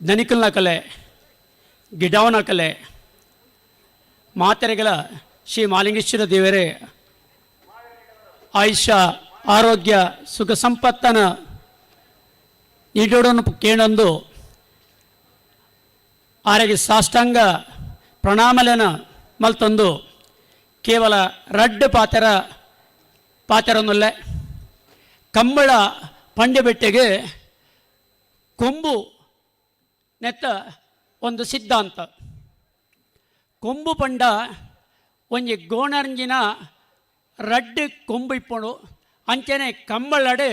ದನಿಕಲ್ನ ಕಲೆ, ಗಿಡವನ ಕಲೆ, ಮಾತೆರೆಗಳ ಶ್ರೀ ಮಾಲಿಂಗೇಶ್ವರ ದೇವರೇ ಆಯುಷ್ಯ ಆರೋಗ್ಯ ಸುಖ ಸಂಪತ್ತನ ನೀಡೋಡನ್ನು ಕೇಳಂದು ಆರೆಗೆ ಸಾಷ್ಟಾಂಗ ಪ್ರಣಾಮಲೆನ ಮಲ್ತಂದು ಕೇವಲ ರಡ್ಡು ಪಾತೆರನ್ನುಲ್ಲೆ ಕಂಬಳ ಪಂಡ್ಯಬೆಟ್ಟೆಗೆ ಕೊಂಬು ನೆತ್ತ ಒಂದು ಸಿದ್ಧಾಂತ. ಕೊಂಬು ಪಂಡ ಒಂಜಿ ಗೋಣರಂಜಿನ ರಡ್ಡು ಕೊಂಬು ಇಪ್ಪಣು ಅಂಚನೆ ಕಂಬಳಡೆ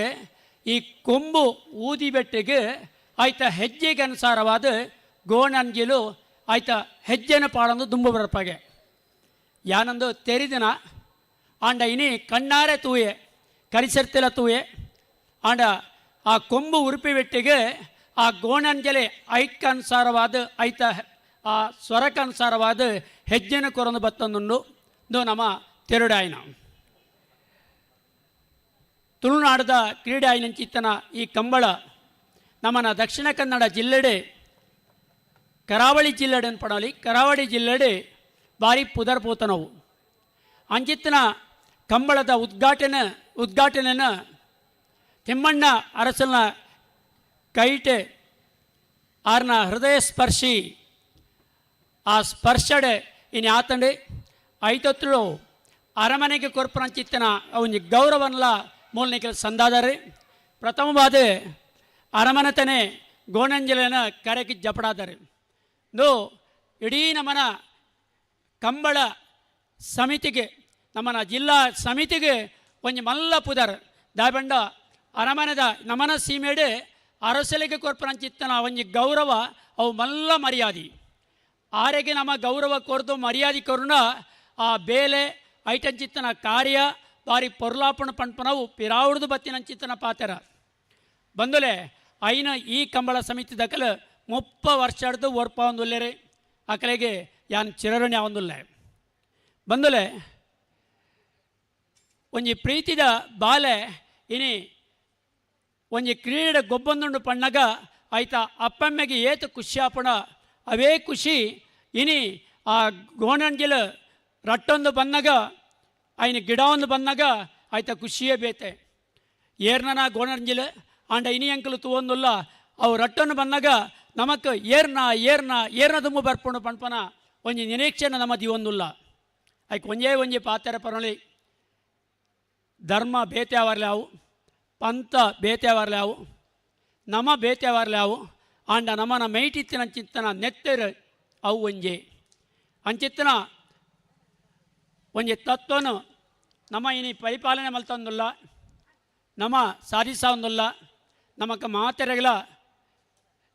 ಈ ಕೊಂಬು ಊದಿ ಬೆಟ್ಟೆಗೆ ಆಯ್ತ ಹೆಜ್ಜೆಗೆ ಅನುಸಾರವಾದ ಗೋಣಂಜಿಲು ಆಯ್ತ ಹೆಜ್ಜೆನ ಪಾಡಂದು ದುಂಬು ಬರಪಾಗೆ ಯಾನಂದು ತೆರಿದಿನ ಆಂಡ ಇನಿ ಕಣ್ಣಾರೆ ತೂಯೆ ಕರಿಸರ್ತಿಲ ತೂಯೆ ಆಂಡ ಆ ಕೊಂಬು ಉರುಪಿ ಬೆಟ್ಟಿಗೆ ಆ ಗೋಣಂಜಲೆ ಐಕ್ಕನುಸಾರವಾದ ಐತ ಆ ಸ್ವರಕ್ಕನುಸಾರವಾದ ಹೆಜ್ಜೆನ ಕೊರಂದು ಬತ್ತಂದುಂಡು. ಇಂದು ನಮ್ಮ ತೆರುಡಾಯಿನ ತುಳುನಾಡದ ಕ್ರೀಡೆ ಆಯಿನಂಚಿತ್ತನ ಈ ಕಂಬಳ ನಮ್ಮನ ದಕ್ಷಿಣ ಕನ್ನಡ ಜಿಲ್ಲೆಡೆ ಕರಾವಳಿ ಜಿಲ್ಲೆಡೆ ಪಡಲಿ ಕರಾವಳಿ ಜಿಲ್ಲೆಡೆ ಭಾರಿ ಪುದರ್ ಪೋತನವು. ಅಂಚಿತ್ತನ ಕಂಬಳದ ಉದ್ಘಾಟನೆನ ತಿಮ್ಮಣ್ಣ ಅರಸನ ಕೈಟೆ ಆರ್ನ ಹೃದಯ ಸ್ಪರ್ಶಿ ಆ ಸ್ಪರ್ಶಡೆ ಇನ್ನು ಆತಂಡೆ ಐತೊತ್ತಳು ಅರಮನೆಗೆ ಕೊರ್ಪನಂಚಿತ್ತನ ಅವನಿಗೆ ಗೌರವನ್ಲ ಮೂಲನಿಕೆ ಸಂದಾದರೆ ಪ್ರಥಮವಾದ ಅರಮನೆತನೆ ಗೋಣಂಜಲನ ಕರೆಗೆ ಜಪಡಾದರೆ ಇಂದು ಇಡೀ ನಮ್ಮನ ಕಂಬಳ ಸಮಿತಿಗೆ ನಮ್ಮನ ಜಿಲ್ಲಾ ಸಮಿತಿಗೆ ಒಂಜಿ ಮಲ್ಲ ಪುದರ್ ದಾಬಂಡ ಅರಮನೆದ ನಮನ ಸೀಮೆಡೆ ಅರಸಲಿಗೆ ಕೊರ್ಪನಂಚಿತ್ತನ ಒಂಜಿ ಗೌರವ ಅವು ಮಲ್ಲ ಮರ್ಯಾದೆ. ಆರೆಗೆ ನಮ್ಮ ಗೌರವ ಕೊರ್ದು ಮರ್ಯಾದೆ ಕೊರುಣ ಆ ಬೇಲೆ ಐಟಂಚಿತ್ತನ ಕಾರ್ಯ ಬಾರಿ ಪೊರ್ಲಾಪಣ ಪಣ್ಪನವು ಪಿರಾವುಡ್ದು ಬತ್ತಿನಂಚಿತ್ತನ ಪಾತೆರ ಬಂದುಲೆ ಐನ ಈ ಕಂಬಳ ಸಮಿತಿ ದಕಲ 30 ವರ್ಷಡ್ದು ಒರ್ಪ ಒಂದುಲ್ಲೇರೆ ಅಕಲೆಗೆ ಯಾನ್ ಚಿರಋಣಿ ಒಂದುಲ್ಲೆ ಬಂದುಲೆ ಒಂಜಿ ಪ್ರೀತಿದ ಬಾಲೆ ಇನಿ ಒಂಜಿ ಕ್ರೀಡೆ ಗೊಬ್ಬಂದುಂಡು ಪಣ್ಣಗ ಆಯ್ತ ಅಪ್ಪಮ್ಮೆಗೆ ಏತು ಖುಷಿಯಾಪಣ ಅವೇ ಖುಷಿ ಇನಿ ಆ ಗೋಣಂಜಿಲ ರಟ್ಟೊಂದು ಬಂದಾಗ ಆಯ್ನ ಗಿಡ ಒಂದು ಬಂದಾಗ ಆಯ್ತ ಖುಷಿಯೇ ಬೇತೆ ಏರ್ನನ ಗೋಣಂಜಿಲ ಆಂಡ ಇನಿ ಅಂಕಲು ತೂವೊಂದುಲ್ಲ ಅವು ರಟ್ಟೊಂದು ಬಂದಾಗ ನಮಕ್ ಏರ್ನ ಏರ್ನ ಏರ್ನ ದುಮ್ಮು ಬರ್ಪುಂಡು ಪಣ್ಪನ ಒಂಜಿ ನಿರೀಕ್ಷೆನ ನಮ್ಮ ದಿವೊಂದುಲ್ಲ ಐಕ್ ಒಂಜೇ ಒಂಜಿ ಪಾತೆರ ಪರೊಳಿ ಧರ್ಮ ಬೇತೆ ಅವು ಪಂಥ ಬೇತೆ ಅವು ನಮ ಬೇತೆ ಅವು ಆಂಡ ನಮನ ಮೈಟಿತ್ತಿನ ಚಿತ್ತನ ನೆತ್ತೆರ್ ಅವು ಒಂಜೆ ಅಂಚಿತ್ತನ ಒಂಜಿ ತತ್ವನು ನಮ್ಮ ಇನಿ ಪರಿಪಾಲನೆ ಮಲ್ತೊಂದುಲ್ಲ ನಮ ಸಾಧಿಸೊಂದುಲ್ಲ ನಮಕ ಮಾತೆರೆಗಳ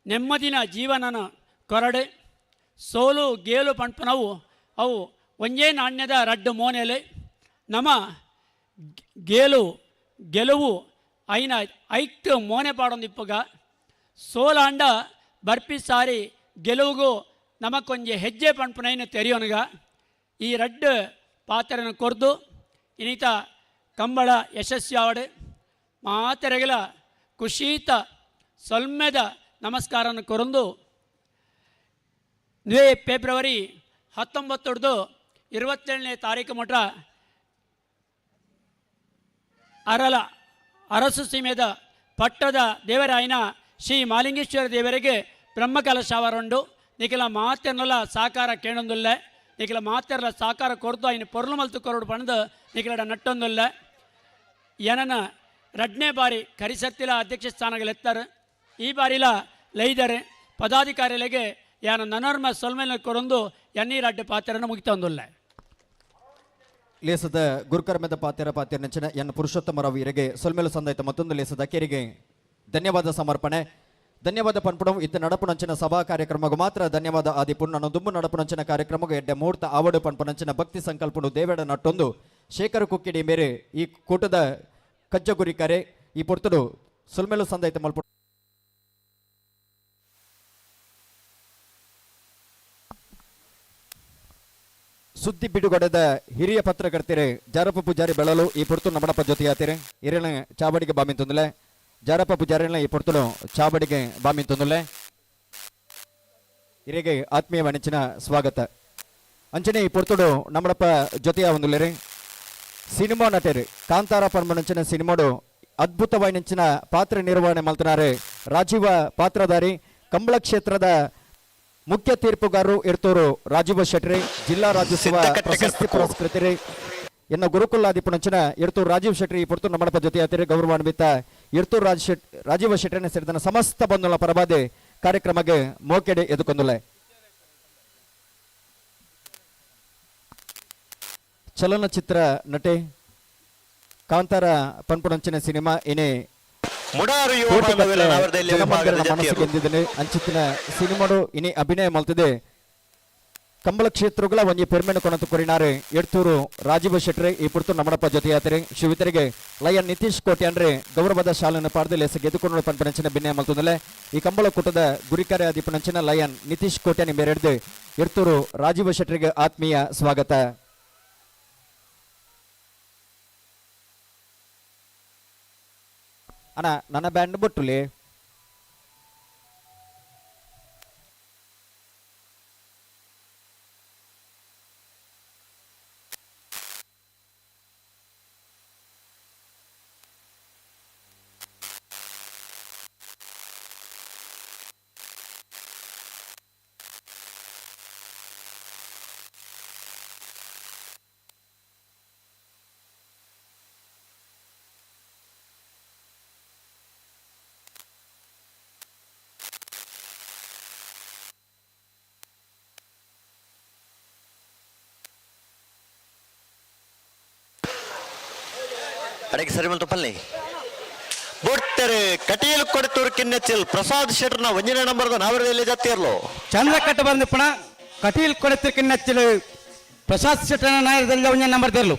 ನೆಮ್ಮದಿನ ಜೀವನನ ಕೊರಡೆ ಸೋಲು ಗೇಲು ಪಣ್ಪನವು ಅವು ಒಂಜೇ ನಾಣ್ಯದ ರಡ್ಡು ಮೋನೆಲೆ ನಮ ಗೇಲು ಗೆಲುವು ಐನ ಐಕ್ ಮೋನೆ ಪಾಡೊಂದಿಪ್ಪಗ ಸೋಲಾಂಡ ಬರ್ಪಿ ಸಾರಿ ಗೆಲುವುಗು ನಮಕೊಂಜಿ ಹೆಜ್ಜೆ ಪಣ್ಪುನೈನ ತೆರೆಯೋನಗ ಈ ರಡ್ಡು ಪಾತ್ರನ ಕೊರ್ದು ಇನ್ನಿತ ಕಂಬಳ ಯಶಸ್ವಿ ಮಾತೆರೆಗಳ ಖುಷೀತ ಸೊಲ್ಮೆದ ನಮಸ್ಕಾರನ ಕೊರಂದು ಫೆಬ್ರವರಿ 19 27ನೇ ತಾರೀಕು ಮಠ ಅರಲ ಅರಸು ಸೀಮೆದ ಪಟ್ಟದ ದೇವರಾಯನ ಶ್ರೀ ಮಾಲಿಂಗೇಶ್ವರ ದೇವರಿಗೆ ಬ್ರಹ್ಮಕಲಶಾವರುಂಡು ನಿಖಿಲ ಮಾತೆರ್ನಲ ಸಾಕಾರ ಕೇಣೊಂದುಲ್ಲೆ ನಿಖಿಲ ಮಾತೆರ್ಲ ಸಾಕಾರ ಕೊರ್ದು ಐನ ಪೊರ್ಲು ಮಲ್ತು ಕೊರಡು ಪಣದು ನಿಖಿಲಡ ನಟ್ಟೊಂದುಲ್ಲೆ ಏನನ ರಡ್ನೇ ಬಾರಿ ಕರಿಸತ್ತಿಲ ಅಧ್ಯಕ್ಷ ಸ್ಥಾನಗಳೆತ್ತಾರೆ ಈ ಬಾರಿಲ ಲೈದರೆ ಪದಾಧಿಕಾರಿಗಳಿಗೆ ಯಾನ ನನರ್ಮ ಸೊಲ್ಮೆನ ಕೊರೊಂದು ಎನ್ನೀರಡ್ಡೆ ಪಾತ್ರನ ಮುಗಿತೊಂದುಲ್ಲೆ. ಲೇಸದ ಗುರುಕರ್ಮದ ಪಾತ್ರ ಪಾತ್ರ ನೆಂಚಿನ ಎನ್ ಪುರುಷೋತ್ತಮರಾವ್ ಇರೆಗೆ ಸೊಲ್ಮೆಲು ಸಂದಾಯ್ತ ಮತ್ತೊಂದು ಲೇಸದ ಕೆರಿಗೆ ಧನ್ಯವಾದ ಸಮರ್ಪಣೆ. ಧನ್ಯವಾದ ಪನ್ಪುಡಂ ಇತ್ತ ನಡಪುನಂಚಿನ ಸಭಾ ಕಾರ್ಯಕ್ರಮಗೂ ಮಾತ್ರ ಧನ್ಯವಾದ ಆದಿ ಪುಣ್ಣನ ದುಂಬು ನಡಪುನಂಚಿನ ಕಾರ್ಯಕ್ರಮಗೂ ಎಡ್ಡೆ ಮುಹೂರ್ತ ಆವಡು ಪನ್ಪುನಂಚಿನ ಭಕ್ತಿ ಸಂಕಲ್ಪನು ದೇವೇಡ ನಟ್ಟೊಂದು ಶೇಖರ ಕುಕ್ಕಿಡಿ ಮೇರೆ ಈ ಕೂಟದ ಕಜ್ಜಗುರಿ ಕರೆ ಈ ಪೊರ್ತುಡು ಸೊಲ್ಮೆಲು ಸಂದಾಯ್ತ ಮಲ್ಪ ಸುದ್ದಿ ಬಿಡುಗಡೆದ ಹಿರಿಯ ಪತ್ರಕರ್ತರೆ ಜಾರಪ್ಪ ಪೂಜಾರಿ ಬೆಳಲು ಈ ಪೊರ್ತು ನಮ್ಮಡಪ್ಪ ಜೊತೆಯಾತಿರೆ ಹಿರಿಯನ ಚಾವಡಿಗೆ ಬಾಮಿನ್ ತೊಂದಲೆ ಜಾರಪ್ಪ ಪೂಜಾರಿನ ಈ ಪೊರ್ತುಡು ಚಾವಡಿಗೆ ಬಾಮಿನ್ ತೊಂದಲೆ ಹಿರಿಯಗೆ ಆತ್ಮೀಯ ವಾಣಿಜ್ಯನ ಸ್ವಾಗತ. ಅಂಚನೆ ಈ ಪೊರ್ತುಡು ನಮ್ಮಡಪ್ಪ ಜೊತೆಯ ಒಂದುಲೇರಿ ಸಿನಿಮಾ ನಟರು ಕಾಂತಾರ ಪನ್ಮನಂಚಿನ ಸಿನಿಮಾಡು ಅದ್ಭುತವಾಯಿನಂಚಿನ ಪಾತ್ರ ನಿರ್ವಹಣೆ ಮಲ್ತನಾರೆ ರಾಜೀವ ಪಾತ್ರಧಾರಿ ಕಂಬಳ ಕ್ಷೇತ್ರದ ಮುಖ್ಯ ತೀರ್ಪುಗಾರರು ಇರ್ತೂರು ರಾಜೀವ ಶೆಟ್ರಿ ಜಿಲ್ಲಾ ರಾಜ್ಯೋತ್ಸವ ಪ್ರಶಸ್ತಿ ಪುರಸ್ಕೃತರಿ ಎನ್ನ ಗುರುಕುಲಾಧಿಪುಣಂಚಿನ ಇರ್ತೂರು ರಾಜೀವ್ ಶೆಟ್ರಿ ಈ ಪೊರ್ತು ನಮ್ಮಡಪ್ಪ ಜೊತೆಯಾತಿರಿ ಗೌರವಾನ್ವಿತ ಇರ್ತೂರು ರಾಜೀವ ಶೆಟ್ಟರನ್ನ ಸೇರಿದ ಸಮಸ್ತ ಬಂಧುಗಳ ಪರವಾದಿ ಕಾರ್ಯಕ್ರಮಕ್ಕೆ ಮೋಕೆಡೆ ಎದುಕೊಂದುಲೆ. ಚಲನಚಿತ್ರ ನಟೆ ಕಾಂತಾರ ಪನ್ಪುಣಂಚಿನ ಸಿನಿಮಾ ಏನೇ ಮನಸ್ಸು ಗೆದ್ದಿದ್ದೇನೆ ಅಂಚಿತ್ತಿನ ಸಿನಿಮಾಡು ಇನಿ ಅಭಿನಯ ಮಲ್ತಿದೆ ಕಂಬಳ ಕ್ಷೇತ್ರಗಳ ಒಂಜಿ ಪೆರ್ಮೆನು ಕೊನತು ಕೊರಿನಾರೆ ಎಡ್ತೂರು ರಾಜೀವ ಶೆಟ್ರೆ ಈ ಪುರ್ತು ನಮ್ಮಡಪ್ಪ ಜೊತೆಯಾತ್ರೆ ಶಿವಿತರಿಗೆ ಲಯನ್ ನಿತೀಶ್ ಕೋಟ್ಯಾನ್ರೆ ಗೌರವದ ಶಾಲೆಯನ್ನು ಪಾಡ್ದು ಲೇಸ ಗೆದ್ದುಕೊಂಡು ಪನ್ಪನಂಚಿನ ಬಿನ್ನೆ ಮಲ್ತುಂದಲೆ ಈ ಕಂಬಳ ಕೂಟದ ಗುರಿಕಾರೆ ಆದಿಪನಂಚಿನ ಲಯನ್ ನಿತೀಶ್ ಕೋಟ್ಯಾನಿ ಮೇರೆಡ್ದು ಎಡ್ತೂರು ರಾಜೀವ ಶೆಟ್ರಿಗೆ ಆತ್ಮೀಯ ಸ್ವಾಗತ. ಅಣ್ಣ ನನ್ನ ಬ್ಯಾಂಡ್ ಬೊಟ್ಟುಲೆ. ಅಡಗೆ ಸರಿ ಬಂತು ಪಲ್ಲೆ ಬೊಟ್ಟರೆ ಕಟೀಲ್ ಕೊಡತೂರು ಕಿನ್ನೆಚ್ಚಿಲ್ ಪ್ರಸಾದ್ ಶೆಟ್ರನ ಒಂಜನೇ ನಂಬರ್ದ ನಾವರದಲ್ಲಿ ಜತ್ತಿರ್ಲು. ಚಂದ್ರಕಟ್ಟ ಬಂದಿಪ್ಪಣ ಕಟೀಲ್ ಕೊಡತಿರ್ ಕಿನ್ನಚ್ಚಿಲು ಪ್ರಸಾದ್ ಶೆಟ್ಟನ ನಾಯಕದಲ್ಲಿ ಒಂಜಿ ನಂಬರ್ ದೇರ್ಲು.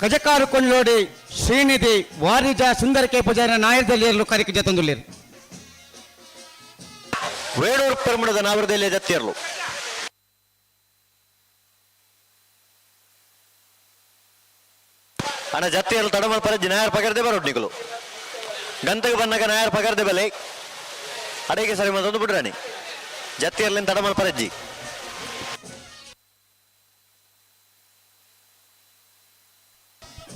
ಕಜಕಾರು ಕೊಂಡ್ಲೋಡಿ ಶ್ರೀನಿಧಿ ವಾರಿಜ ಸುಂದರಕೆ ಪೂಜಾರ ನಾಯಕದಲ್ಲಿ ಇರಲು ಕರಿಕೆ ಜತಂದುಳ್ಳಿರು. ವೇಣೂರು ಪೆರ್ಮಣದ ನಾವರದಲ್ಲಿ ಜತ್ತಿರ್ಲು. ಅಣ್ಣ ಜತ್ತಿರ್ಲು ತಡಮಲ್ ಪರಜ್ಜಿ ನಾಯರ್ ಪಗರ್ದೆ ಬರೋಡ್ ನಿಕಲು ಗಂತಗೆ ಬನ್ನಗ ನಾಯರ್ ಪಗರ್ದೆ ಬೆಲೆ ಅಡಗೆ ಸರಿ ಮತ್ತೊಂದು ಬಿಡ್ರಾಣಿ ಜತ್ತಿರ್ಲಿನ ತಡಮಲ್ ಪರಜ್ಜಿ.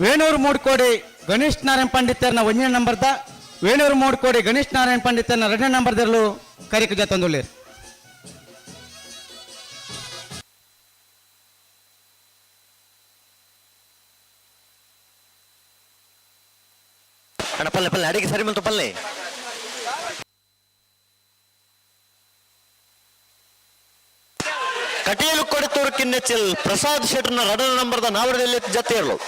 ವೇಣೂರು ಮೂಡ್ಕೋಡಿ ಗಣೇಶ್ ನಾರಾಯಣ ಪಂಡಿತರ್ನ ಒಂದನೇ ನಂಬರ್ದ, ವೇಣೂರು ಮೂಡ್ಕೋಡಿ ಗಣೇಶ್ ನಾರಾಯಣ ಪಂಡಿತರ್ನ ಎರಡನೇ ನಂಬರ್ದಲ್ಲೂ ಕರಿಕೆ ಜತಂದುಳ್ಳಿರು. ಅಣ್ಣ ಪಲ್ಲೆ ಪಲ್ಲೆ ಅಡಿಗೆ ಸರಿ ಬಂತು ಪಲ್ಲೆ. ಕಟೀಲು ಕೊಡತೂರು ಕಿನ್ನೆಚ್ಚಿಲ್ ಪ್ರಸಾದ್ ಶೆಟ್ರನ ಎರಡನೇ ನಂಬರ್ದ ನಾವರದಲ್ಲಿ ಜತ್ತಿರ್ಲು.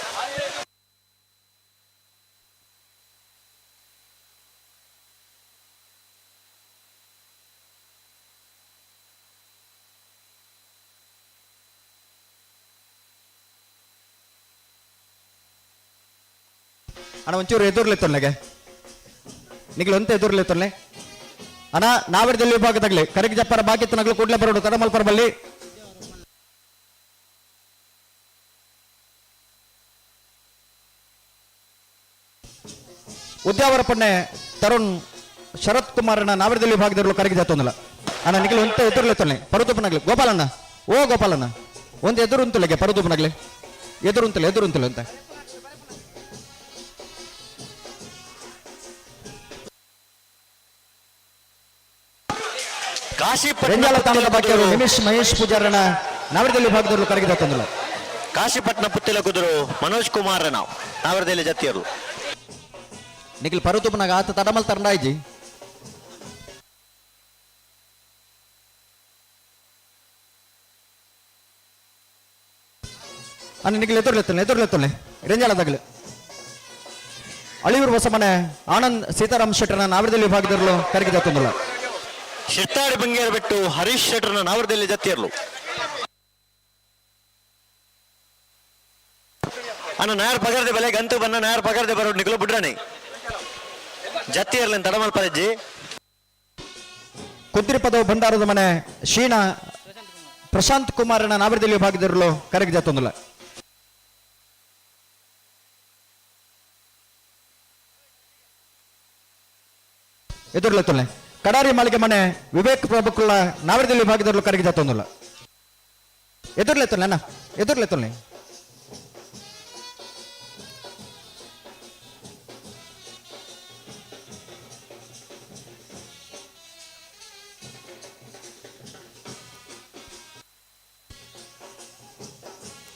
ಅಣ್ಣ ಒಂಚೂರು ಎದುರ್ಲೆ ತೊಲ್ಲೆಗೆ ನಿಗ್ಲು ಒಂತ ಎದುರ್ಲೆ ತೊಲ್ಲೆ. ಅಣ್ಣ ನಾವರದಲ್ಲಿ ವಿಭಾಗದಾಗಲಿ ಕರಗಿ ಜಪ್ಪರ ಬಾಕಿತ್ತು ನಗಲು ಕೂಡ್ಲೆ ಬರೋಡು ತಡಮಲ್ಪರ ಬಲ್ಲಿ. ಉದ್ಯಾವರ ಪೊಣ್ಣೆ ತರುಣ್ ಶರತ್ ಕುಮಾರನ ನಾವರದಲ್ಲಿ ವಿಭಾಗದಲ್ಲೂ ಕರಗಿ ಜಾತೊಂದಲ್ಲ. ಅಣ್ಣ ನಿಖಿಲ್ ಒಂತ ಎದುರ್ಲೆ ತೊಲ್ಲೆ ಪರುತುಪನಗ್ಲಿ ಗೋಪಾಲಣ್ಣ, ಓ ಗೋಪಾಲಣ್ಣ ಒಂದು ಎದುರು ಉಂತುಲೆಗೆ ಪರುತುಪನಗ್ಲಿ ಎದುರು ಉಂತಲೆ ಎದುರು ಉಂತಲೆ ಅಂತ. ಕಾಶಿಪಟ್ಟಣ ರೆಂಜಾಲ ತಾಲೂಕು ಬಾಕಿಯವರು ನಿಮಿಷ್ ಮಹೇಶ್ ಪೂಜಾರನ ನಾವರದಲ್ಲಿ ವಿಭಾಗದಲ್ಲೂ ಕರಗಿ ಜಾತೊಂದಲ್ಲ. ಕಾಶಿಪಟ್ಟಣ ಪುತ್ತಿಲ ಕುದುರು ಮನೋಜ್ ಕುಮಾರ್ ನಾವು ನಾವರದಲ್ಲಿ ಜತ್ತಿಯರು. ನಿಖಿಲ್ ಪರುತುಪನಾಗ ಆತ ತಡಮಲ್ ತರಂಡಾಯ್ಜಿ. ಅಣ್ಣ ನಿಖಿಲ್ ಎದುರ್ಲೆತ್ತಲೆ ಎದುರ್ಲೆತ್ತಲೆ ರೆಂಜಾಲದಾಗಲಿ ಅಳಿಯೂರು ಹೊಸಮನೆ ಆನಂದ್ ಸೀತಾರಾಮ್ ಶೆಟ್ಟರ್ನ ನಾವರದಲ್ಲಿ ವಿಭಾಗದಲ್ಲೂ ಕರಗಿ ಜಾತೊಂದಲ್ಲ. ಶಿಟ್ಟಾಡಿ ಬಂಗೇರ ಬಿಟ್ಟು ಹರೀಶ್ ಶೆಟ್ಟರ್ನ ನಾವರದಲ್ಲಿ ಜತ್ತಿಯರ್ಲು. ಅಣ್ಣ ನಾಯರ್ ಪಗರ್ದೆ ಬೆಲೆ ಗಂತು ಬನ್ನ ನಾಯರ್ ಪಗರ್ದೆ ಬರೋಡು ನಿಖಲು ಬಿಡ್ರಾಣಿ ಜತ್ತಿಯರ್ಲಿನ ತಡಮಲ್ ಪರಜ್ಜಿ. ಕುದ್ರಿಪದವು ಭಂಡಾರದ ಮನೆ ಶೀನಾ ಪ್ರಶಾಂತ್ ಕುಮಾರನ ನಾವರದಲ್ಲಿ ವಿಭಾಗದಲ್ಲೂ ಕರಗಿ ಜಾತೊಂದಲ್ಲ. ಎದುರ್ಲೆತ್ತೊಲ್ಲೆ ಕಡಾರಿ ಮಾಳಿಗೆ ಮನೆ ವಿವೇಕ್ ಪ್ರಭುಕುಳ್ಳ ನಾವರದಲ್ಲಿ ವಿಭಾಗದಲ್ಲೂ ಕರಗಿ ಜಾತೊಂದಲ್ಲ. ಎದುರ್ಲೆತ್ತೊಲ್ಲೆ ಅಣ್ಣ ಎದುರ್ಲೆತ್ತೊಲ್ಲೆ.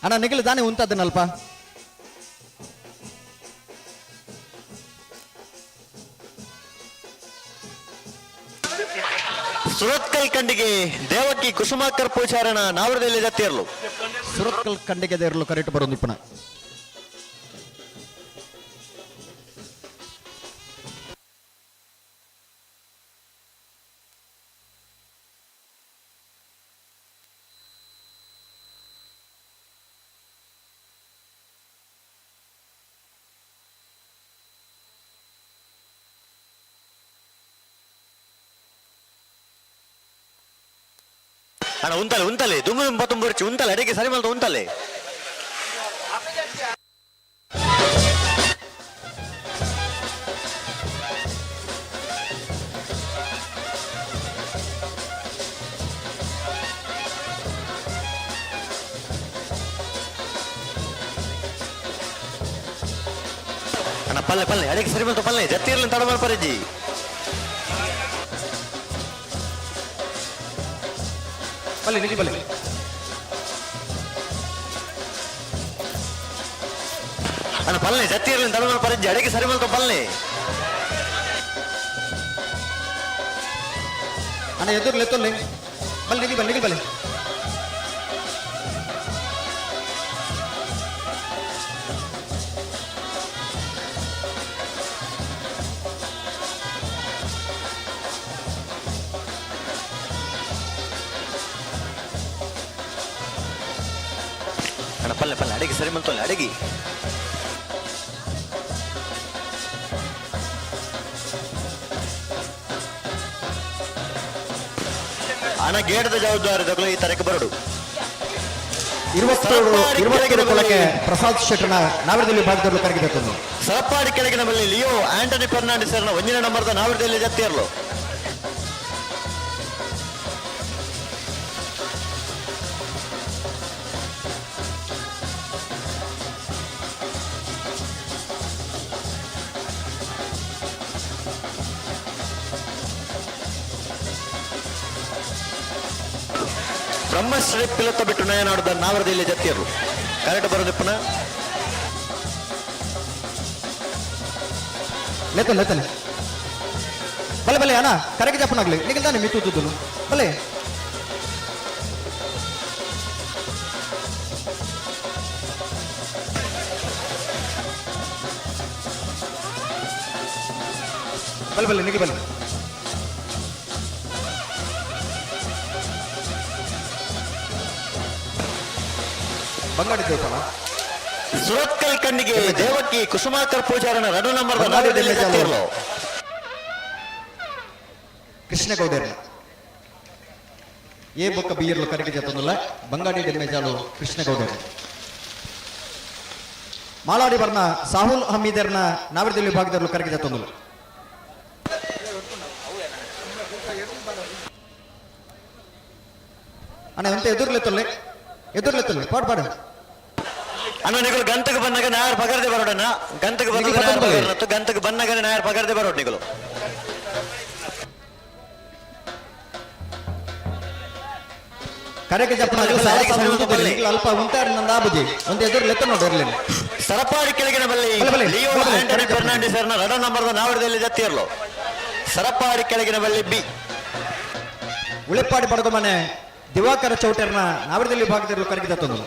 ಅಣ್ಣ ನಿಖಿಲ್ ದಾನೆ ಉಂತದನ್ನಲ್ಪ. ಸುರತ್ಕಲ್ ಖಂಡಿಗೆ ದೇವಕಿ ಕುಸುಮಾಕರ್ ಪೂಜಾರನ ನಾವರದಲ್ಲಿ ಜತ್ತಿಯರ್ಲು. ಸುರತ್ಕಲ್ ಖಂಡಿಗೆ ದೇರಲು ಕರೆಕ್ಟ್ ಬರೋದು ಇಪ್ಪನ. ಅಣ್ಣ ಉಂತಲೆ ಉಂತಲೆ ದುಮ್ಮು ದುಂಬ ತುಂಬುರ್ಚಿ ಉಂತಲೆ ಅಡಿಗೆ ಸರಿ ಮಲ್ತ ಉಂತಲೆ. ಅಣ್ಣ ಪಲ್ಲೆ ಪಲ್ಲೆ ಅಡಿಗೆ ಸರಿ ಮಲ್ತ ಪಲ್ಲೆ ಜತ್ತಿರ್ಲಿನ ತಡ ಮಲ್ಪರಜ್ಜಿ. ಬಲ್ಲೆ ನಿಲ್ಲಿ ಬಲ್ಲೆ. ಅಣ್ಣ ಪಲ್ಲೆ ಜತ್ತಿರ್ಲಿನ ತಡ ಮಲ್ಪರಜ್ಜಿ ಅಡಿಗೆ ಸರಿ ಮಲ್ತ ಪಲ್ಲೆ. ಅಣ್ಣ ಎದುರು ಲೆತ್ತೊಲ್ಲೆ ಬಲ್ಲೆ ನಿಲ್ಲಿ ಬಲ್ಲೆ ನಿಲ್ಲಿ ಬಲ್ಲೆ. ಅಣ್ಣ ಪಲ್ಲೆ ಪಲ್ಲೆ ಅಡಿಗೆ ಸರಿ ಮಲ್ತೊಲ್ಲೆ ಅಡಿಗೆ. ಅಣ್ಣ ಗೇಟದ ಜವಾಬ್ದಾರಿ ತಗೊಳ್ಳಿ ಈ ತರಕ್ಕೆ ಬರಡು. 27 ಕೊಳಕೆ ಪ್ರಸಾದ್ ಶೆಟ್ಟರ್ನ ನಾವರದಲ್ಲಿ ಭಾಗದಲ್ಲಿ ಕರಗಿದತ್ತೊಂದು. ಸರಪಾಡಿ ಕೆಳಗಿನ ಬಲ್ಲಿ ಲಿಯೋ ಆಂಟನಿ ಫೆರ್ನಾಂಡಿಸ್ ಒಂದಿನ ನಂಬರ್ದ ನಾವರದಲ್ಲಿ ಜತ್ತಿಯರ್ಲು. ಬ್ರಹ್ಮಶ್ರೀ ಪಿಲತ್ತ ಬಿಟ್ಟು ನಯನಾಡದ ನಾವರದಲ್ಲಿ ಜತ್ತಿಯರು ಕರೆಕ್ಟ್ ಬರೋದಿಪ್ಪನ. ಲೆತ್ತಲೆ ಲೆತ್ತಲೆ ಬಲೆ ಬಲೆ ಅಣ್ಣ ಕರೆಗೆ ಜಪ್ಪನಾಗ್ಲಿ ನಿಗಲ್ ತಾನೆ ಮಿತ್ತುತ್ತುದು ಬಲೆ. ಬಲೆ ಬಲೆ ನಿಗಿ ಬಲೆ. ಬಂಗಾಡಿ ದೇವಸ್ಥಾನ. ಸುರತ್ಕಲ್ ಕಣ್ಣಿಗೆ ದೇವಕ್ಕಿ ಕುಸುಮಾಕರ್ ಪೂಜಾರನ 2 ನಂಬರ್ ಬಂಗಾಡಿ ನಾವರದಲ್ಲಿ ಜತ್ತಿಯರ್ಲು. ಕೃಷ್ಣಗೌಡರ್ನ ಎ ಬೊಕ್ಕ ಬಿಯರ್ಲು ಕರಗಿ ಜತ್ತೊಂದುಲ್ಲ ಬಂಗಾಡಿ ಡೆಮ್ಮೆಜಾಲು ಕೃಷ್ಣಗೌಡರ್. ಮಾಲಾಡಿ ಬರ್ನ ಸಾಹುಲ್ ಹಮೀದರ್ನ ನಾವರದಲ್ಲಿ ವಿಭಾಗದಲ್ಲೂ ಕರಗಿ ಜತ್ತೊಂದುಲ್ಲ. ಅಣ್ಣ ಎಂತ ಎದುರ್ಲೆತ್ತೊಲ್ಲೆ ಎದುರ್ಲೆತ್ತೊಲ್ಲೆ ಪಾಡು ಪಾಡು. ಅಣ್ಣ ನಿಗಳು ಗಂತಕ್ಕೆ ಬಂದಾಗ ನಾಯರ್ ಪಗರ್ದೆ ಬರೋಡಣ್ಣ ಗಂತಕ್ಕೆ ಬಂದಾಗ ನಿಗಲ್ ನಾಯರ್ ಪತ್ತೊಂಬತ್ತು. ಪಗರ್ನತ್ತು ಗಂತಕ್ಕೆ ಬಂದಾಗ ನಾಯರ್ ಪಗರ್ದೆ ಬರೋಡ್ ನಿಗಳು. ಕರೆಗೆ ಜಪ್ಪನ ಸಾಲ ಸಾಲ ಉಂಟುದಿಲ್ಲ. ನಿಗಲ್ ಅಲ್ಪ ಉಂಟಾರು ನಂದ ಆಬುಜಿ ಒಂದು ಎದುರ್ಲೆತ್ತ ನೋಡಿ ಇರ್ಲಿಲ್ಲ. ಸರಪಾಡಿ ಕೆಳಗಿನ ಬಲ್ಲಿ ಬಲೆ, ಬಲೆ, ಲಿಯೋ ಬಲೆ, ಬಲೆ, ಆಂಟನಿ ಕರೆಕ್ಟ್. ಫೆರ್ನಾಂಡಿಸ್ 2 ನಂಬರ್ದ ನಾವರದಲ್ಲಿ ಜತ್ತಿಯರ್ಲು. ಸರಪಾಡಿ ಕೆಳಗಿನ ಬಲ್ಲಿ ಬಿ. ಉಳಿಪಾಡಿ ಪಡ್ಕೊಮನೆ ದಿವಾಕರ ಚೌಟರ್ನ ನಾವರದಲ್ಲಿ ವಿಭಾಗದಲ್ಲಿ ಕರಗಿ ಜತ್ತೊಂದು.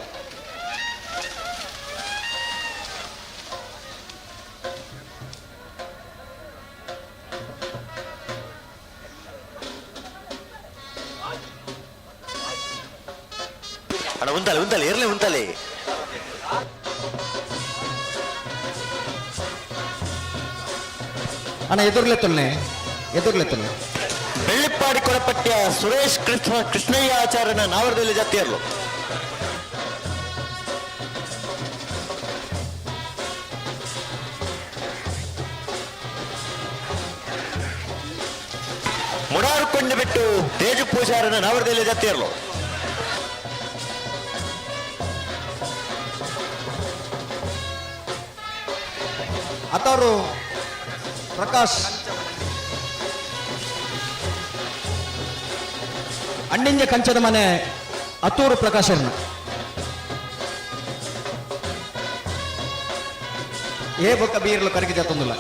ಅಣ್ಣ ಉಂತಲೆ ಉಂತಲೆ ಇರ್ಲಿ ಉಂತಲೆ. ಅಣ್ಣ ಎದುರ್ಲೆತ್ತೊಲ್ಲೆ ಎದುರ್ಲೆತ್ತೊಲ್ಲೆ. ಬೆಳ್ಳಿಪ್ಪಾಡಿ ಕೊಡಪಟ್ಯ ಸುರೇಶ್ ಕೃಷ್ಣ ಕೃಷ್ಣಯ್ಯ ಆಚಾರ್ಯನ ನಾವರದಲ್ಲಿ ಜತ್ತಿಯರ್ಲು. ಮುಡಾರು ಕೊಂಡು ಬಿಟ್ಟು ತೇಜು ಪೂಜಾರನ ನಾವರದಲ್ಲಿ ಜತ್ತಿಯರ್ಲು. ಅತವರು ಪ್ರಕಾಶ್ ಅಣ್ಣಿಂಜ ಕಂಚದ ಮನೆ ಅತೂರು ಪ್ರಕಾಶರ್ನ ಏ ಬೊಕ್ಕ ಬೀರ್ಲು ಕರಗಿ ಜತ್ತೊಂದುಲ್ಲ.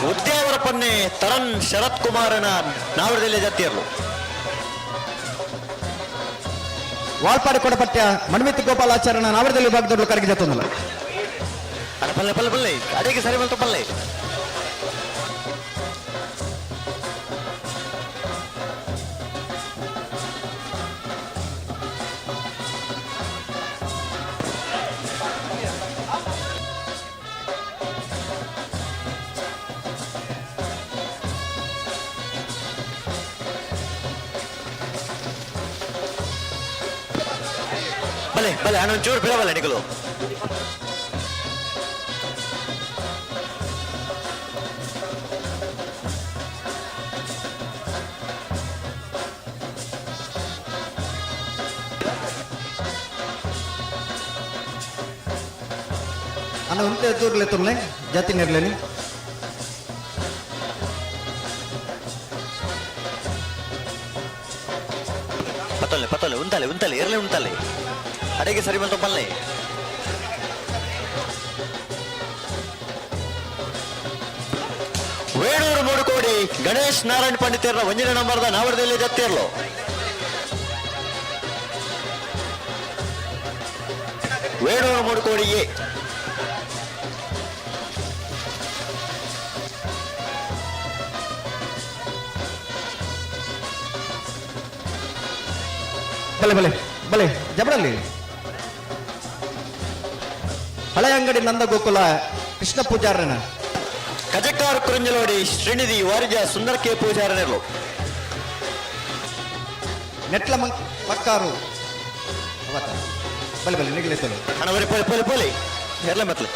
ಉದ್ಯಾವರ ಪನ್ನೆ ತರಣ್ ಶರತ್ ಕುಮಾರನ ನಾವರದಲ್ಲಿ ಜತ್ತಿಯರ್ಲು. ವಾಲ್ಪಾಡಿ ಕೊಡಪಟ್ಯ ಮಣ್ಮಿತ್ ಗೋಪಾಲಾಚಾರ್ಯನ ನಾವರದಲ್ಲಿ ವಿಭಾಗದಲ್ಲಿ ಕರಗಿ ಜತ್ತೊಂದುಲ್ಲ. ಅಣ್ಣ ಪಲ್ಲೆ ಪಲ್ಲೆ ಪಲ್ಲೆ ಅಡಿಗೆ ಸರಿ ಬಂತು ಪಲ್ಲೆ. ಬಲೆ ಬಲೆ ಅಣ್ಣ, ಒಂಚೂರು ಬಿಡ ಬಲೆ ನಿಕಲು. ಅಣ್ಣ, ಉಂತೆ ಎದುರ್ಲೆ ತುರ್ಲೆ ಜಾತಿ ನೆರ್ಲೇನಿ. ಪತ್ತೊಲ್ಲೆ ಪತ್ತೊಲ್ಲೆ, ಉಂತಲೆ ಉಂತಲೆ, ಇರಲಿ ಉಂತಲೆ. ಅಡಿಗೆ ಸರಿ ಬಂತು ಪಲ್ಲೆ. ವೇಣೂರು ಮೂಡುಕೋಡಿ ಗಣೇಶ್ ನಾರಾಯಣ್ ಪಂಡಿತರ್ನ ಒಂಜನೇ ನಂಬರ್ದ ನಾವರದಲ್ಲಿ ಜತ್ತಿರ್ಲು. ವೇಣೂರು ಮೂಡುಕೋಡಿ ಎ. ಬಲೆ ಬಲೆ ಬಲೆ, ಜಬರಲ್ಲಿ. ಹಳೆ ಅಂಗಡಿ ನಂದ ಗೋಕುಲ ಕೃಷ್ಣ ಪೂಜಾರನ. ಕಜಕ್ಕಾರ್ ಕುರಂಜಲೋಡಿ ಶ್ರೀನಿಧಿ ವಾರಿಜ ಸುಂದರ ಕೆ ಪೂಜಾರನಿರ್ಲು. ನೆಟ್ಲ ಮಕ್ಕಾರು ಅವತ್ತ. ಬಲೆ ಬಲೆ, ನಿಗಲಿತ್ತಲು. ಅಣ್ಣ ಬರಿ, ಪೋಲಿ ಪೋಲಿ ಪೋಲಿ, ಎರ್ಲೆ ಮತ್ಲೆ.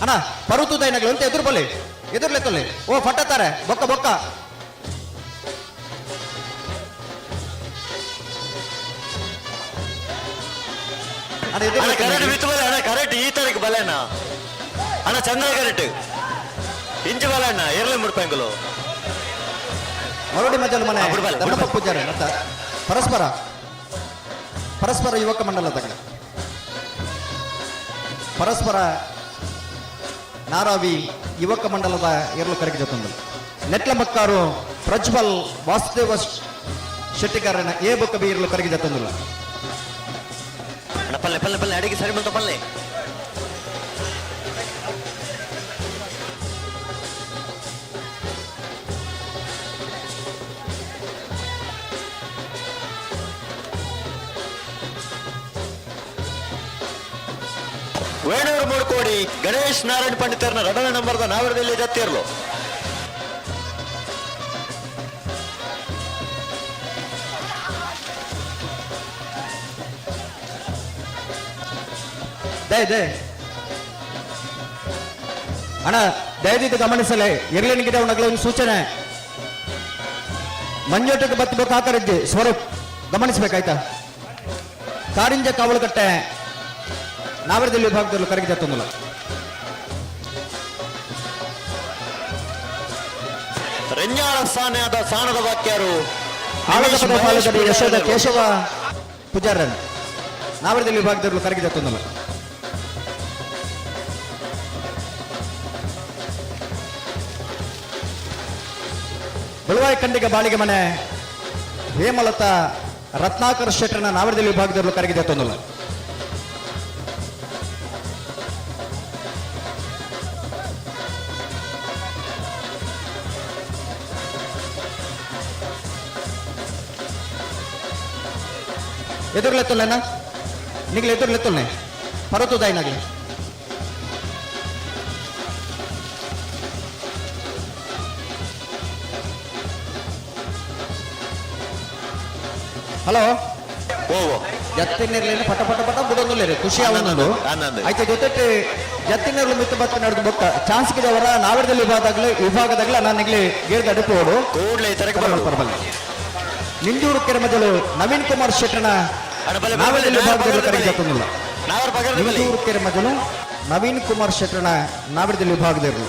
ಅಣ್ಣ, ಪರುತುದ ಏನಾಗ್ಲಿ ಅಂತ ಎದುರು ಬಲೆ, ಎದುರ್ಲೆತ್ತಲೆ. ಓ ಫಟ್ಟತ್ತಾರೆ, ಬೊಕ್ಕ ಬೊಕ್ಕ. ಅಣ್ಣ, ಅಣ್ಣ ಎದುರ್ಲೆತ್ತಲೆ. ಕರೆಕ್ಟ್ ಬಿತ್ತು ಬಲೆ ಅಣ್ಣ, ಕರೆಕ್ಟ್ ಈ ತಾರೀಕು ಬಲೆ ಅಣ್ಣ. ಅಣ್ಣ ಚಂದ್ರ ಕರೆಕ್ಟ್ ಇಂಚು ಬಲೆ ಅಣ್ಣ, ಎರ್ಲೆ ಮುಡ್ಪಂಗುಲು. ಮರೋಡಿ ಮಜಲ್ ಮನೆ. ಆ, ಬಿಡು ಬಲೆ, ಬಿಡು ಧರ್ಮಪ್ಪ ಬಲೆ. ಪೂಜಾರಿ ಅಂತ. ಪರಸ್ಪರ ಪರಸ್ಪರ ಯುವಕ ಮಂಡಲದ ಪರಸ್ಪರ ನಾರಾವಿ ಯುವಕ ಮಂಡಲದ ಎರಲು ಕರಗಿ ಜೊತೊಂದು. ನೆಟ್ಲ ಮಕ್ಕಾರು ಪ್ರಜ್ವಲ್ ವಾಸುದೇವ ಶೆಟ್ಟಿಗಾರನ ಎ ಬೊಕ್ಕ ಬಿ ಇರಲು ಕರಗಿ ಜೊತೊಂದಿಲ್ಲ. ಅಣ್ಣ ಪಲ್ಲೆ ಪಲ್ಲೆ ಪಲ್ಲೆ, ಅಡಿಗೆ ಸರಿ ಬಂತು ಪಲ್ಲೆ. ವೇಣೂರು ಮೂಡುಕೋಡಿ ಗಣೇಶ್ ನಾರಾಯಣ್ ಪಂಡಿತರ್ನ ರಡನ ನಂಬರ್ದ ನಾವರದಲ್ಲಿ ಜತ್ತಿರ್ಲು. ದಯ ದಯ ಅಣ್ಣ, ದಯದಿದ್ದು ಗಮನಿಸಲೇ ಇರ್ಲಿನಿಗೆ ಅವನಗಳ ಒಂದು ಸೂಚನೆ. ಮಂಜೋಟಕ್ಕೆ ಬತ್ತಬೇಕು ಹಾಕರಿದ್ದಿ ಸ್ವರೂಪ್, ಗಮನಿಸಬೇಕಾಯ್ತಾ. ಕಾರಿಂಜ ಕಾವಲುಕಟ್ಟೆ ನಾವರದಲ್ಲಿ ವಿಭಾಗದಲ್ಲಿ ಕರಗಿ ಜತ್ತೊಂದಿಲ್ಲ. ರೆಂಜಾಳ ಸಾನದ ಸಾಣದ ವಾಕ್ಯರು. ಆಳದ ರಮೇಶ್ ಪದ ಮಹೇಶ್ ಪಾಲಕರು ಯಶೋಧ ಪೂಜಾರರು. ಕೇಶವ ಪೂಜಾರನ್ ನಾವರದಲ್ಲಿ ವಿಭಾಗದಲ್ಲಿ ಕರಗಿ ಜತ್ತೊಂದಿಲ್ಲ. ಬೆಳವಾಯಿ ಖಂಡಿಗ ಬಾಳಿಗೆ ಮನೆ ಹೇಮಲತಾ ರತ್ನಾಕರ್ ಶೆಟ್ಟರ್ನ ನಾವರದಲ್ಲಿ ವಿಭಾಗದಲ್ಲಿ ಕರಗಿ ಜತ್ತೊಂದಿಲ್ಲ. ಎದುರ್ಲೆತ್ತೊಲ್ಲೆನ ನಿಗ್ಲು, ಎದುರ್ಲೆತ್ತೊಲ್ಲೆ ಪರತುದಾಯಿನಾಗ್ಲಿ. ಹಲೋ. ಓ ಓ. ಜತ್ತಿನೇರ್ಲೇನು ಪಟ ಪಟ ಪಟ ಬಿಡೋದಿಲ್ಲ, ಖುಷಿ ಆವೊಂದು. ಆನಂದ. ಆಯ್ತು, ಜೊತೆ ಜತ್ತಿನೇರ್ಲು ಮಿತ್ತು ಬತ್ತ ನಡೆದು ಬೊಕ್ಕ ಚಾನ್ಸ್ ಗಿದವರ ನಾವರದಲ್ಲಿ ವಿಭಾಗದಾಗ್ಲಿ ವಿಭಾಗದಾಗ್ಲ ನಾನು ನಿಗ್ಲಿ ಗೇರ್ದ ಅಡುಪು ಓಡು. ಕೂಡ್ಲೆ ಈ ತರಕ ಬರೋಡು. ಪರಬಲ್ಲ ನಿಂಜೂರು ಕೆರೆಮಜಲು ನವೀನ್ ಕುಮಾರ್ ಶೆಟ್ಟನ ಅಣ್ಣ ಬಲೆ ಬಲೆ ಬಲೆ, ನಾವರದಲ್ಲಿ ನಾವರ್ ವಿಭಾಗದಲ್ಲಿ ಪಗರ್ದೆ ಕರಗಿ ಬಲೆ. ಜತ್ತೊಂದಿಲ್ಲ. ನಾವರ್ ಪಗರ್ದೆ ಬಲೆ. ನಿಂಜೂರು ಕೆರೆಮಜಲು ನವೀನ್ ಕುಮಾರ್ ಶೆಟ್ಟನ ನಾವರದಲ್ಲಿ ವಿಭಾಗದಿರಲು.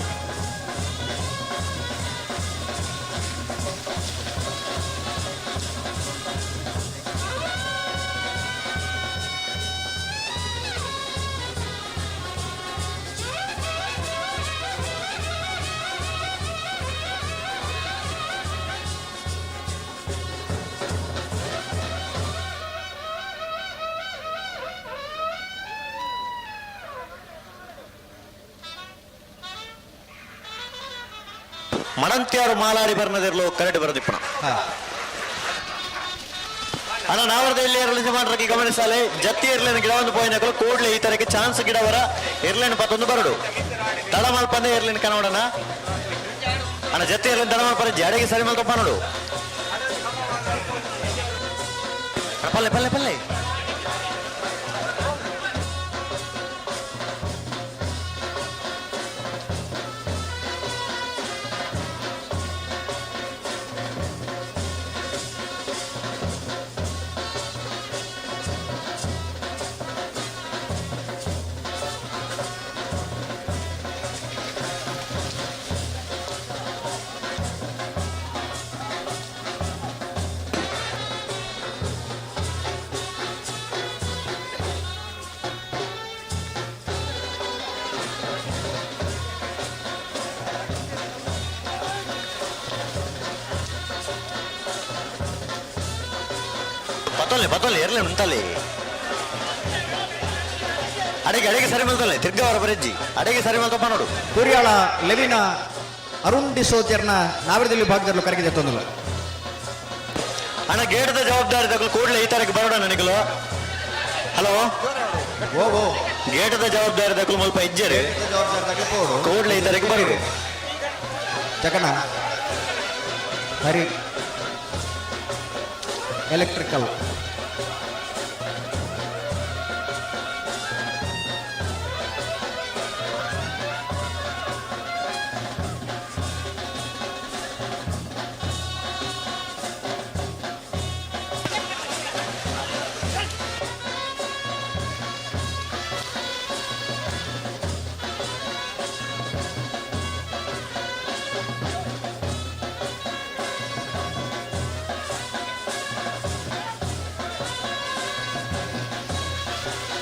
ಮಣಂತ್ಯಾರು ಮಾಲಾಡಿ ಬರ್ನದಿರ್ಲು ಕರೆಟ್ ಬರೋದಿಪ್ಪಣ. ಅಣ್ಣ, ನಾವರದ ಇಲ್ಲಿ ಎರಲಿಂಜ ಮಾಡ್ರಕ್ಕೆ ಗಮನಿಸಾಲೆ. ಜತ್ತಿ ಎರ್ಲೇನ ಗಿಡವನ್ನು ಪೋಯಿನಕಲು ಕೂಡ್ಲೆ ಈ ತರಕ್ಕೆ ಚಾನ್ಸ್ ಗಿಡವರ ಎರ್ಲೇನ ಪತ್ತೊಂದು ಬರಡು. ತಡ ಮಲ್ಪಂದೆ ಎರ್ಲಿನ ಕನವಡನ. ಅಣ್ಣ, ಜತ್ತಿ ಎರ್ಲಿನ ತಡ ಮಲ್ಪಂದೆ ಜಾಡಿಗೆ ಸರಿ ಮಲ್ತಪ್ಪ ನೋಡು. ಪಲ್ಲೆ ಪಲ್ಲೆ ಪಲ್ಲೆ. ಪತ್ತೊಲ್ಲೆ ಪತ್ತೊಲ್ಲೆ ಎರ್ಲೆ ಉಂಟಲ್ಲಿ. ಅಡಿಗೆ ಅಡಿಗೆ ಸರಿ ಮಲ್ತೊಲ್ಲೆ. ತಿರ್ಗವರ ಬರೆಜ್ಜಿ, ಅಡಿಗೆ ಸರಿ ಮಲ್ತಪ್ಪ ನೋಡು. ಕುರಿಯಾಳ ಲೆವಿನ ಅರುಣ್ ಡಿಸೋಜರ್ನ ನಾವರದಲ್ಲಿ ವಿಭಾಗದಲ್ಲಿ ಕರಗಿದೆ ತೊಂದಲ್ಲ. ಅಣ್ಣ, ಗೇಟದ ಜವಾಬ್ದಾರಿ ತಗಲು ಕೂಡಲೇ ಈ ತರಕ್ಕೆ ಬರೋಣ ನನಗಲು. ಹಲೋ. ಓ ಓ. ಗೇಟದ ಜವಾಬ್ದಾರಿ ತಗಲು ಮುಲ್ಪ ಇಜ್ಜರು, ಕೂಡಲೇ ಈ ತರಕ್ಕೆ ಬರೋಡು. ಜಗಣ ಹರಿ ಎಲೆಕ್ಟ್ರಿಕಲ್.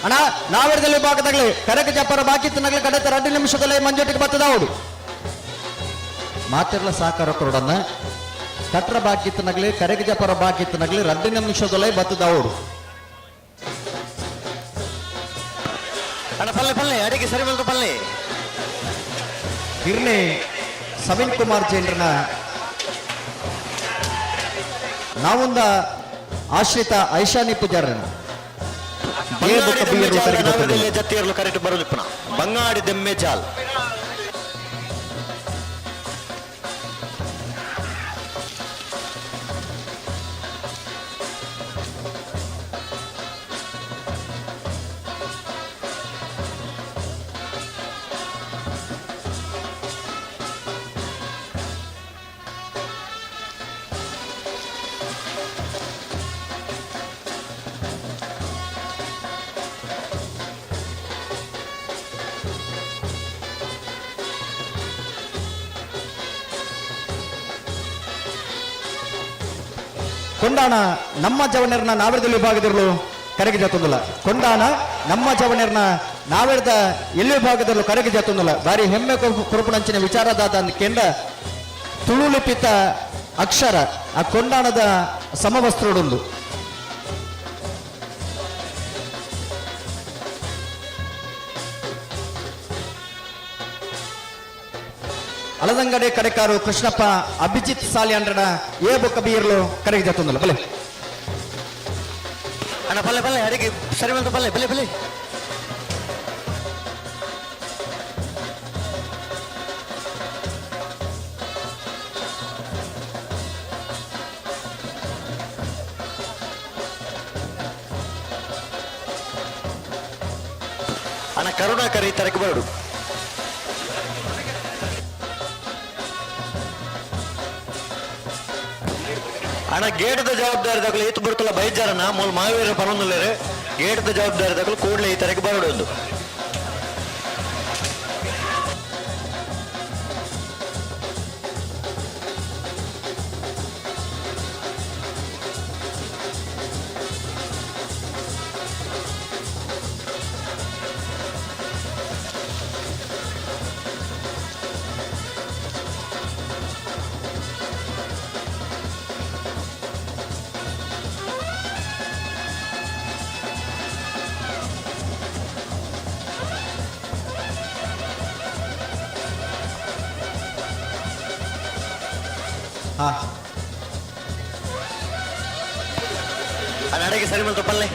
ಅಣ್ಣ, ನಾವರದಲ್ಲಿ ಭಾಗದಾಗಲಿ ಕರಕ ಜಪ್ಪರ ಬಾಕಿ ನಗಲಿ ಕಡೆತ 2 ನಿಮಿಷದಲ್ಲಿ ಮಂಜೋಟಿಗೆ ಬರ್ತದ ಹೌದು. ಮಾತಿರ್ಲ ಸಾಕಾರ ಕೊರಡನ್ನ ಕಟ್ರ ಬಾಕಿ ನಗಲಿ ಕರಗ ಜಪ್ಪರ ಬಾಕಿ ನಗಲಿ 2 ನಿಮಿಷದಲ್ಲೇ ಬರ್ತದ ಹೌದು. ಅಣ್ಣ, ಪಲ್ಲೆ ಪಲ್ಲೆ, ಅಡಿಗೆ ಸರಿ ಮಲ್ತು ಪಲ್ಲೆ. ಹಿರ್ನೆ ಸವಿನ್ ಕುಮಾರ್ ಜೈನ್ರನ ನಾವೊಂದ ಆಶ್ರಿತ ಐಶಾನಿ ಪೂಜಾರನ ಎ ಬೊಕ್ಕ ಬಿ ಎರು ಕರಗಿ ಬರ್ತದೆ. ಜತ್ತಿಯರ್ಲು ಕರೆಕ್ಟ್ ಬರೋದಿಪ್ಪಣ. ಬಂಗಾಡಿ ದೆಮ್ಮೆ ಚಾಲ್. ಕೊಂಡಾಣ ನಮ್ಮ ಜವನರ್ನ ನಾವೆರದಲ್ಲಿ ವಿಭಾಗದಿರಲು ಕರೆಗೆ ಜಾತೊಂದಿಲ್ಲ. ಕೊಂಡಾಣ ನಮ್ಮ ಜವನರ್ನ ನಾವೆರದ ಎಲ್ಲಿ ವಿಭಾಗದಲ್ಲೂ ಕರೆಗೆ ಜಾತೊಂದಿಲ್ಲ. ಬಾರಿ ಹೆಮ್ಮೆ ಕುರುಪುಣಂಚಿನ ವಿಚಾರದಾದ ಅಂದ್ ಕೆಂಡ ತುಳುಲಿಪಿತ ಅಕ್ಷರ ಆ ಕೊಂಡಾಣದ ಸಮವಸ್ತ್ರಡೊಂದು. ಅಲದಂಗಡೆ ಕಡೆಕಾರು ಕೃಷ್ಣಪ್ಪ ಅಭಿಜಿತ್ ಸಾಲಿಯಾಂಡ್ರನ ಎ ಬೊಕ್ಕ ಬೀರ್ಲು ಕರೆಗೆ ಜಾತೊಂದಿಲ್ಲ. ಬಲೆ ಅಣ್ಣ, ಪಲ್ಲೆ ಪಲ್ಲೆ, ಅಡಿಗೆ ಸರಿ ಮಲ್ತು ಪಲ್ಲೆ ಪಲ್ಲೆ ಪಲ್ಲೆ. ಅಣ್ಣ, ಕರುಣಾಕರ್ ಈ ತರಕ್ಕೆ ಬರಡು. ಅಣ್ಣ, ಗೇಟದ ಜವಾಬ್ದಾರಿ ತಗಲು ಏತು ಬರ್ತಲ್ಲ ಬೈಜಾರನ್ನ ಮೂಲ ಮಾವೀರ ಪನೊಂದುಲ್ಲೇರು. ಗೇಟದ ಜವಾಬ್ದಾರಿ ತಗಲು ಕೂಡಲೇ ಈ ತರಕ್ಕೆ ಬರಡು ಒಂದು. ಹಾ. ನಡೆಗೆ ಸರಿ ಮಲ್ತು ಪಲ್ಲೆ.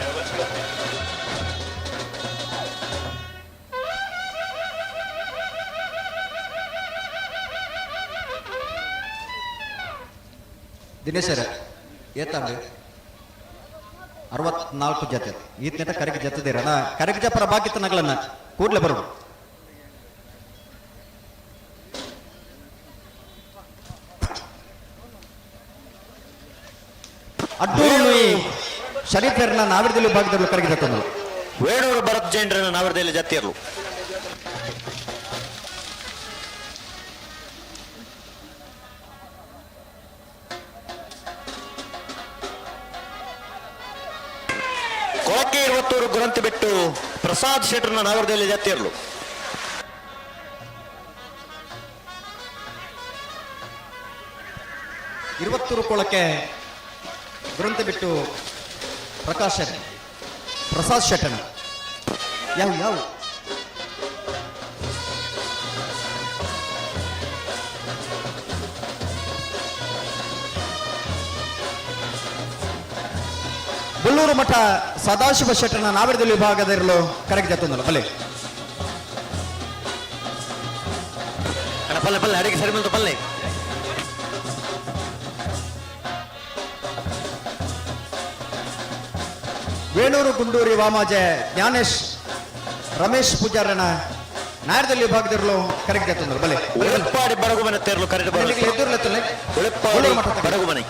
ದಿನೇಶರ ಏತಂಡು 64 ಜತೆ ಈತನೇಟ ಕರೆಗೆ ಜತದಿರ ನಾ ಕರೆಗೆ ಜಪರ ಬಾಕಿ ನಗಳನ್ನ ಕೂಡ್ಲೆ ಬರೋದು. ಅಡ್ಡೂರು ಶರೀಫರ್ನ ನಾವಿರದಲ್ಲಿ ಭಾಗದಲ್ಲಿ ಕರೆಗೆ ಜತಂದ್ರು. ವೇಣೂರು ಭರತ್ ಜೈನ್ರನ್ನ ನಾವಿರದಲ್ಲಿ ಜತ್ತಿಯರ್ಲು. ಕೊಳಕೆ ಇರುವತ್ತೂರು ಗುರಂತಿ ಬಿಟ್ಟು ಪ್ರಸಾದ್ ಶೆಟ್ಟರ್ನ ನಾವರದಲ್ಲಿ ಜತ್ತಿಯರ್ಲು. ಇರುವತ್ತೂರು ಕೊಳಕೆ ಗುರಂತಿ ಬಿಟ್ಟು ಪ್ರಕಾಶ್ ಪ್ರಸಾದ್ ಶೆಟ್ಟನ ಯಾವ ಯಾವ ಬುಳ್ಳೂರು ಮಠ ಸದಾಶಿವ ಶೆಟ್ಟನ ನಾವಿರದಲ್ಲಿ ವಿಭಾಗದಲ್ಲಿರಲು ಕರೆಗೆ ಜತ್ತೊಂದಲ್ಲ ಬಲೆ. ಅಣ್ಣ ಪಲ್ಲೆ ಪಲ್ಲೆ ಅಡಿಗೆ ಸರಿ ಬಂತು ಪಲ್ಲೆ. ವೇಣೂರು ಗುಂಡೂರಿ ವಾಮಾಜೆ ಜ್ಞಾನೇಶ್ ರಮೇಶ್ ಪೂಜಾರನ ನಾಯರದಲ್ಲಿ ವಿಭಾಗದಿರಲು ಕರೆಗೆ ಜತ್ತೊಂದಲ್ಲ ಬಲೆ. ಉಳುಪ್ಪಾಡಿ ಬಡಗುಮನೆ ತೇರಲು ಕರೆದು ಬರಲು. ಎದುರ್ಲೆತ್ತಲ್ಲ ಉಳುಪ್ಪಾಡಿ ಬಡಗುಮನೆ.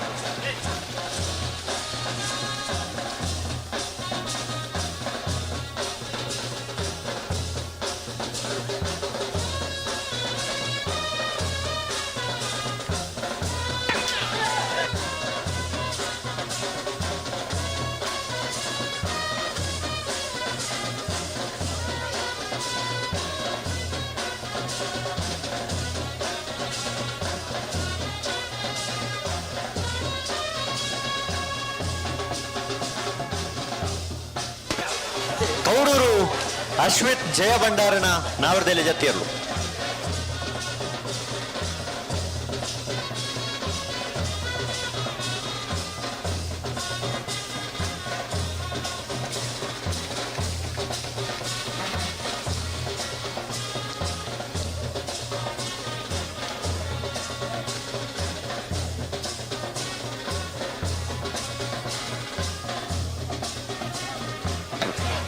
ಕೌಡೂರು ಅಶ್ವಿತ್ ಜಯ ಭಂಡಾರನ ನಾವರದಲ್ಲಿ ಜತ್ತಿಯರ್ಲು.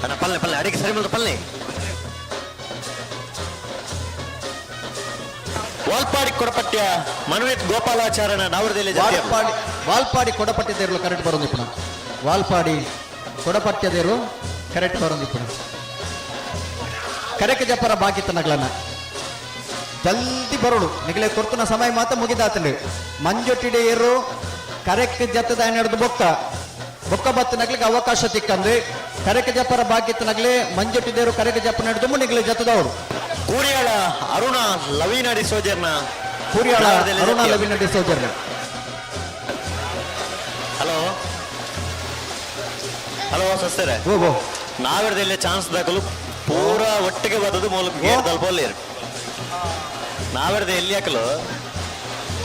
ಅಣ್ಣ ಪಲ್ಲೆ ಪಲ್ಲೆ ಅಡಿಗೆ ಸರಿ ಬಂತು ಪಲ್ಲೆ. ವಾಲ್ಪಾಡಿ ಕೊಡಪಟ್ಯ ಮನುವಿತ್ ಗೋಪಾಲಾಚಾರನ ನಾವರದಲ್ಲಿ ಜತ್ತಿಯರ್ಲು. ವಾಲ್ಪಾಡಿ ವಾಲ್ಪಾಡಿ ಕೊಡಪಟ್ಟಿದ್ದೇರಲು ಕರೆಕ್ಟ್ ಬರೋದು ಪುನಃ. ವಾಲ್ಪಾಡಿ ಕೊಡಪಟ್ಯದೇರು ಕರೆಕ್ಟ್ ಬರೋದು ಪುನಃ. ಕರೆಕ್ ಜಪರ ಬಾಕಿ ತನಗಳನ್ನ ಜಲ್ದಿ ಬರೋಡು ನಿಗಲೆ ಕೊರ್ತನ ಸಮಯ ಮಾತ್ರ ಮುಗಿದಾತಂಡು. ಮಂಜೊಟ್ಟಿಡೆ ಏರು ಕರೆಕ್ ಜತ್ತದ ನಡೆದು ಬೊಕ್ಕ ಬೊಕ್ಕ ಬತ್ತ ನಗ್ಲಿಕ್ಕೆ ಅವಕಾಶ ತಿಕ್ಕಂದು ಕರೆಕ್ ಜಪರ ಬಾಕಿ ತನಗ್ಲೆ ಮಂಜೊಟ್ಟಿದೇರು ಕರೆಕ್ ಜಪ್ಪ ನಡೆದು ನಿಗಲೆ ಜತ್ತದವರು. ಕೂರಿಯಾಳ ಅರುಣ ಲವೀನ ಡಿಸೋಜರ್ನ ಕೂರಿಯಾಳ ನಾವರದಲ್ಲಿ ಅರುಣ ಜತ್ತಿಯರ್ಲು. ಲವೀನ ಡಿಸೋಜರ್ನ. ಹಲೋ ಹಲೋ ಸಸ್ತಾರೆ ಓ ನಾವಿರದಲ್ಲಿ ಚಾನ್ಸ್ ದಾಖಲು ಪೂರಾ ಒಟ್ಟಿಗೆ ಬರ್ತದೆ ಮೂಲಕ ಗೇಟ್ ತಲುಪಲ್ಲಿ ನಾವಿರದ ಎಲ್ಲಿ ಹಾಕಲು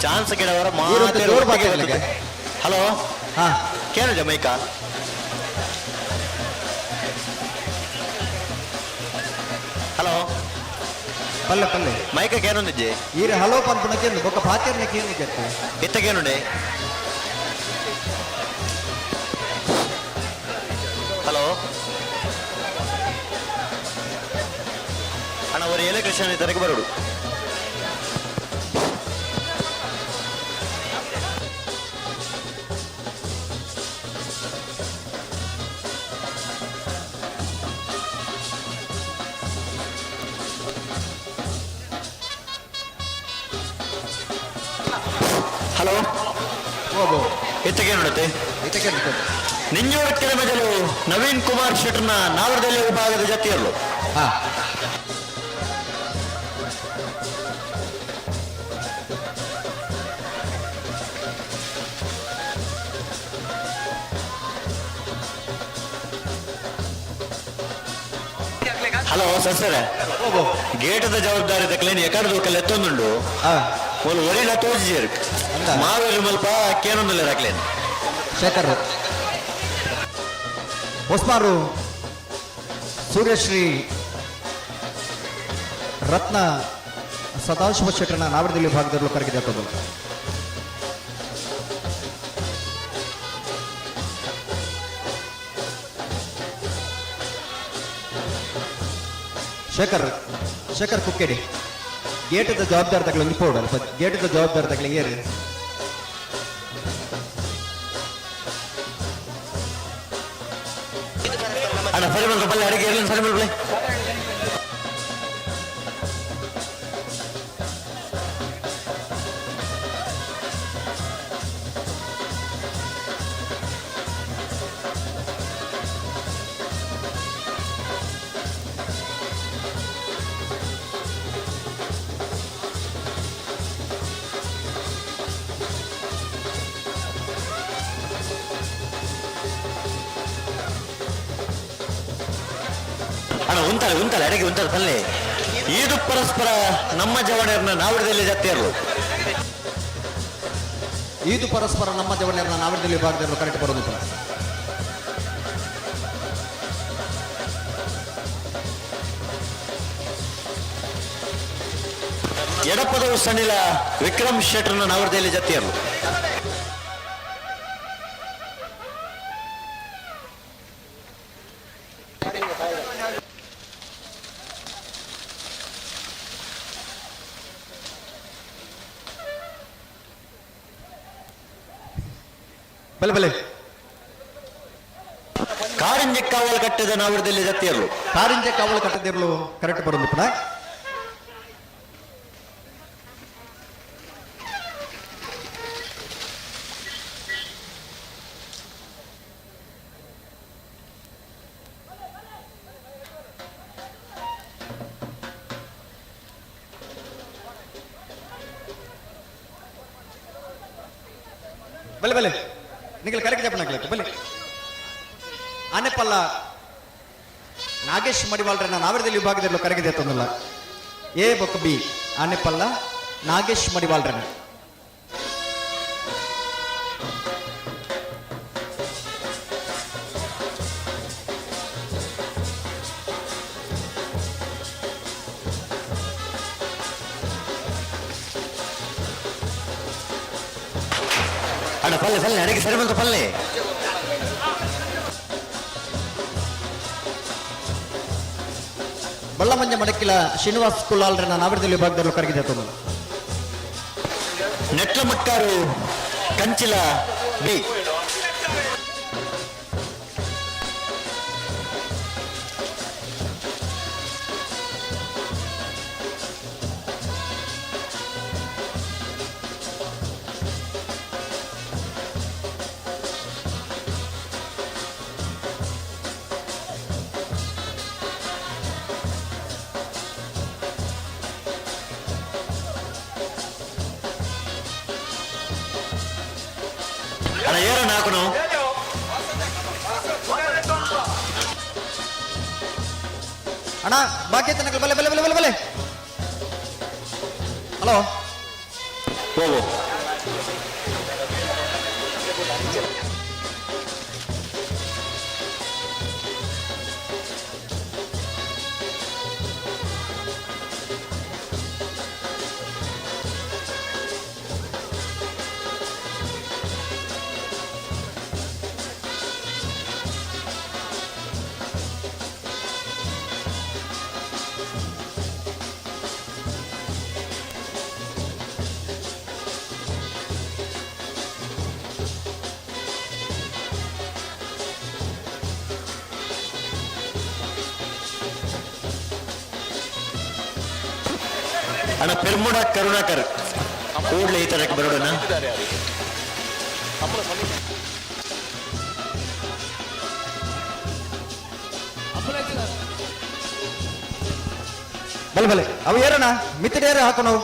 ಚಾನ್ಸ್ ಗಿಡವರ ಈರೊಂದು ಜೋರು ಮಾತೇ ಬಾಕಿ ಹಲೋ ಹಾ ಕೇಳಿದೆ ಮೈಕ. ಹಲೋ ಪಲ್ಲೆ ಪಲ್ಲೆ ಮೈಕ ಕೇನೊಂದಿಜ್ಜಿ ಈರ ಹಲೋ ಪನ್ಪುಣಕ್ಕೆ ಬೊಕ್ಕ ಪಾತಿರ್ನ ಕೇನು ಜತ್ತು ಇತ್ತಗೇನುಂಡೆ. ಹಲೋ ಅಣ್ಣ ಅವರು ಎಲೆಕ್ಟ್ರಿಷಿಯನ್ ಇದ್ದಾರೆ ಬರೋಡು. ಹಲೋ ಓ ಇತ್ತಗೇನುಂಡತೆ ಇದಕ್ಕೆ ನಿಂಜೋಡಕ್ಕೆರೆ ಮಜಲು ನವೀನ್ ಕುಮಾರ್ ಶೆಟ್ಟರ್ನ ನಾವರದಲ್ಲಿ ವಿಭಾಗದ ಜತಿಯರ್ಲು. ಹಾ ಹಲೋ ಸರ್ ಓ ಗೇಟದ ಜವಾಬ್ದಾರಿ ದಕ್ಲೇನು ಎಕಡೆ ದೂಕಲ್ ಎತ್ತೊಂದುಂಡು. ಹಾ. ಒಂದು ಒರಿಲ ತೋಜಿಜೇರು ಮಾವೇರು ಮಲ್ಪ ಕೇನೊಂದುಲ್ಲ ರಾಕ್ಲೇನು. ಶೇಖರ್ ಹೊಸ್ಮಾರು ಸೂರ್ಯಶ್ರೀ ರತ್ನ ಸದಾಶಿವ ಶೆಟ್ಟರನ ನಾವರದಲ್ಲಿ ವಿಭಾಗದಲ್ಲೂ ಕರಗಿದೆ. ಶೇಖರ್ ಶೇಖರ್ ಕುಕ್ಕೇಡಿ ಗೇಟದ ಜವಾಬ್ದಾರಿ ತಗಲಿ ಒಂದು ಪೋಡು ಅಲ್ಪ ಗೇಟದ ಜವಾಬ್ದಾರಿ ತಗಲಿ ಏರಿ. ಅಣ್ಣ, ಸರಿ ಬಂದ್ರೆ ಬಲ್ಲೆ ಅಡಿಗೆ ಇರಲಿ, ಸರಿ ಬಲ್ಲೆ. ಅಣ್ಣ, ಉಂತಾಳೆ ಉಂತಾಳೆ, ಅಡಿಗೆ ಉಂತಾಳೆ ಪಲ್ಲೆ. ಇದು ಪರಸ್ಪರ ನಮ್ಮ ಜವಣರನ್ನ ನಾವಿಡದಲ್ಲಿ ಜತ್ತಿರಲು. ಇದು ಪರಸ್ಪರ ನಮ್ಮ ಜವಣರನ್ನ ನಾವಿಡದಲ್ಲಿ ವಿಭಾಗದಲ್ಲಿ ಕರೆಕ್ಟ್ ಬರೋದು. ಎಡಪದವು ಸಣ್ಣಿಲ ವಿಕ್ರಮ್ ಶೆಟ್ಟರ್ನ ನಾವರದಲ್ಲಿ ಜತ್ತಿಯರು. ಬಲೆ ಬಲೆ. ಕಾರಿಂಜೆ ಕಾವಲು ಕಟ್ಟದ ನಾವರದಲ್ಲಿ ಜತ್ತಿಯರು. ಕಾರಿಂಜೆ ಕಾವಲು ಕಟ್ಟದಿರಲು ಕರೆಕ್ಟ್ ಬರೋದು ಪುನಃ. ಬಲೆ ಬಲೆ, ನಿಗಲ್ ಕರೆಕ್ಟ್ చెప్పండి. ಬಲೆ ಆನೆಪಲ್ಲ ನಾಗೇಶ್ ಮಡಿವಾಳ್ರನ್ನ ನಾವರದಲ್ಲಿ ವಿಭಾಗದಲ್ಲಿ ಕರಗಿದೆ ತಂದಲ್ಲ. ಎ ಬೊಕ್ಕ ಬಿ ಆನೆಪಲ್ಲ ನಾಗೇಶ್ ಮಡಿವಾಳ್ರನ್ನ. ಅಣ್ಣ, ಪಲ್ಲೆ ಪಲ್ಲೆ, ಅಡಿಗೆ ಸರಿ ಬಂತು ಪಲ್ಲೆ. ಬಳ್ಳಮಂಜ ಮಡಕಿಲ ಶ್ರೀನಿವಾಸ್ ಕುಲ್ಲಾಲ್ರನ್ನ ನಾವರದಲ್ಲಿ ವಿಭಾಗದಲ್ಲಿ ಕರಗಿದೆ ತಂದಲ್ಲ. ನೆಟ್ಲ ಮಕ್ಕಾರು ಕಂಚಿಲ ಬಿ. ಅಣ್ಣ, ಏರಣ್ಣ ಹಾಕುನು. ಅಣ್ಣ, ಬಾಕಿ ತನಕ ಬಲೆ ಬಲೆ ಬಲೆ ಬಲೆ ಬಲೆ. ಹಲೋ. ಹೋಗು. ಅಣ್ಣ, ಪೆರ್ಮುಡ ಕರುಣಾಕರ್ ಕೂಡ್ಲೆ ಈ ತರಕ್ಕೆ ಬರೋಣ. ಬಲೆ ಬಲೆ, ಅವು ಏರಣ್ಣ ಮಿತ್ತಡೇರ ಹಾಕು ನಾವು.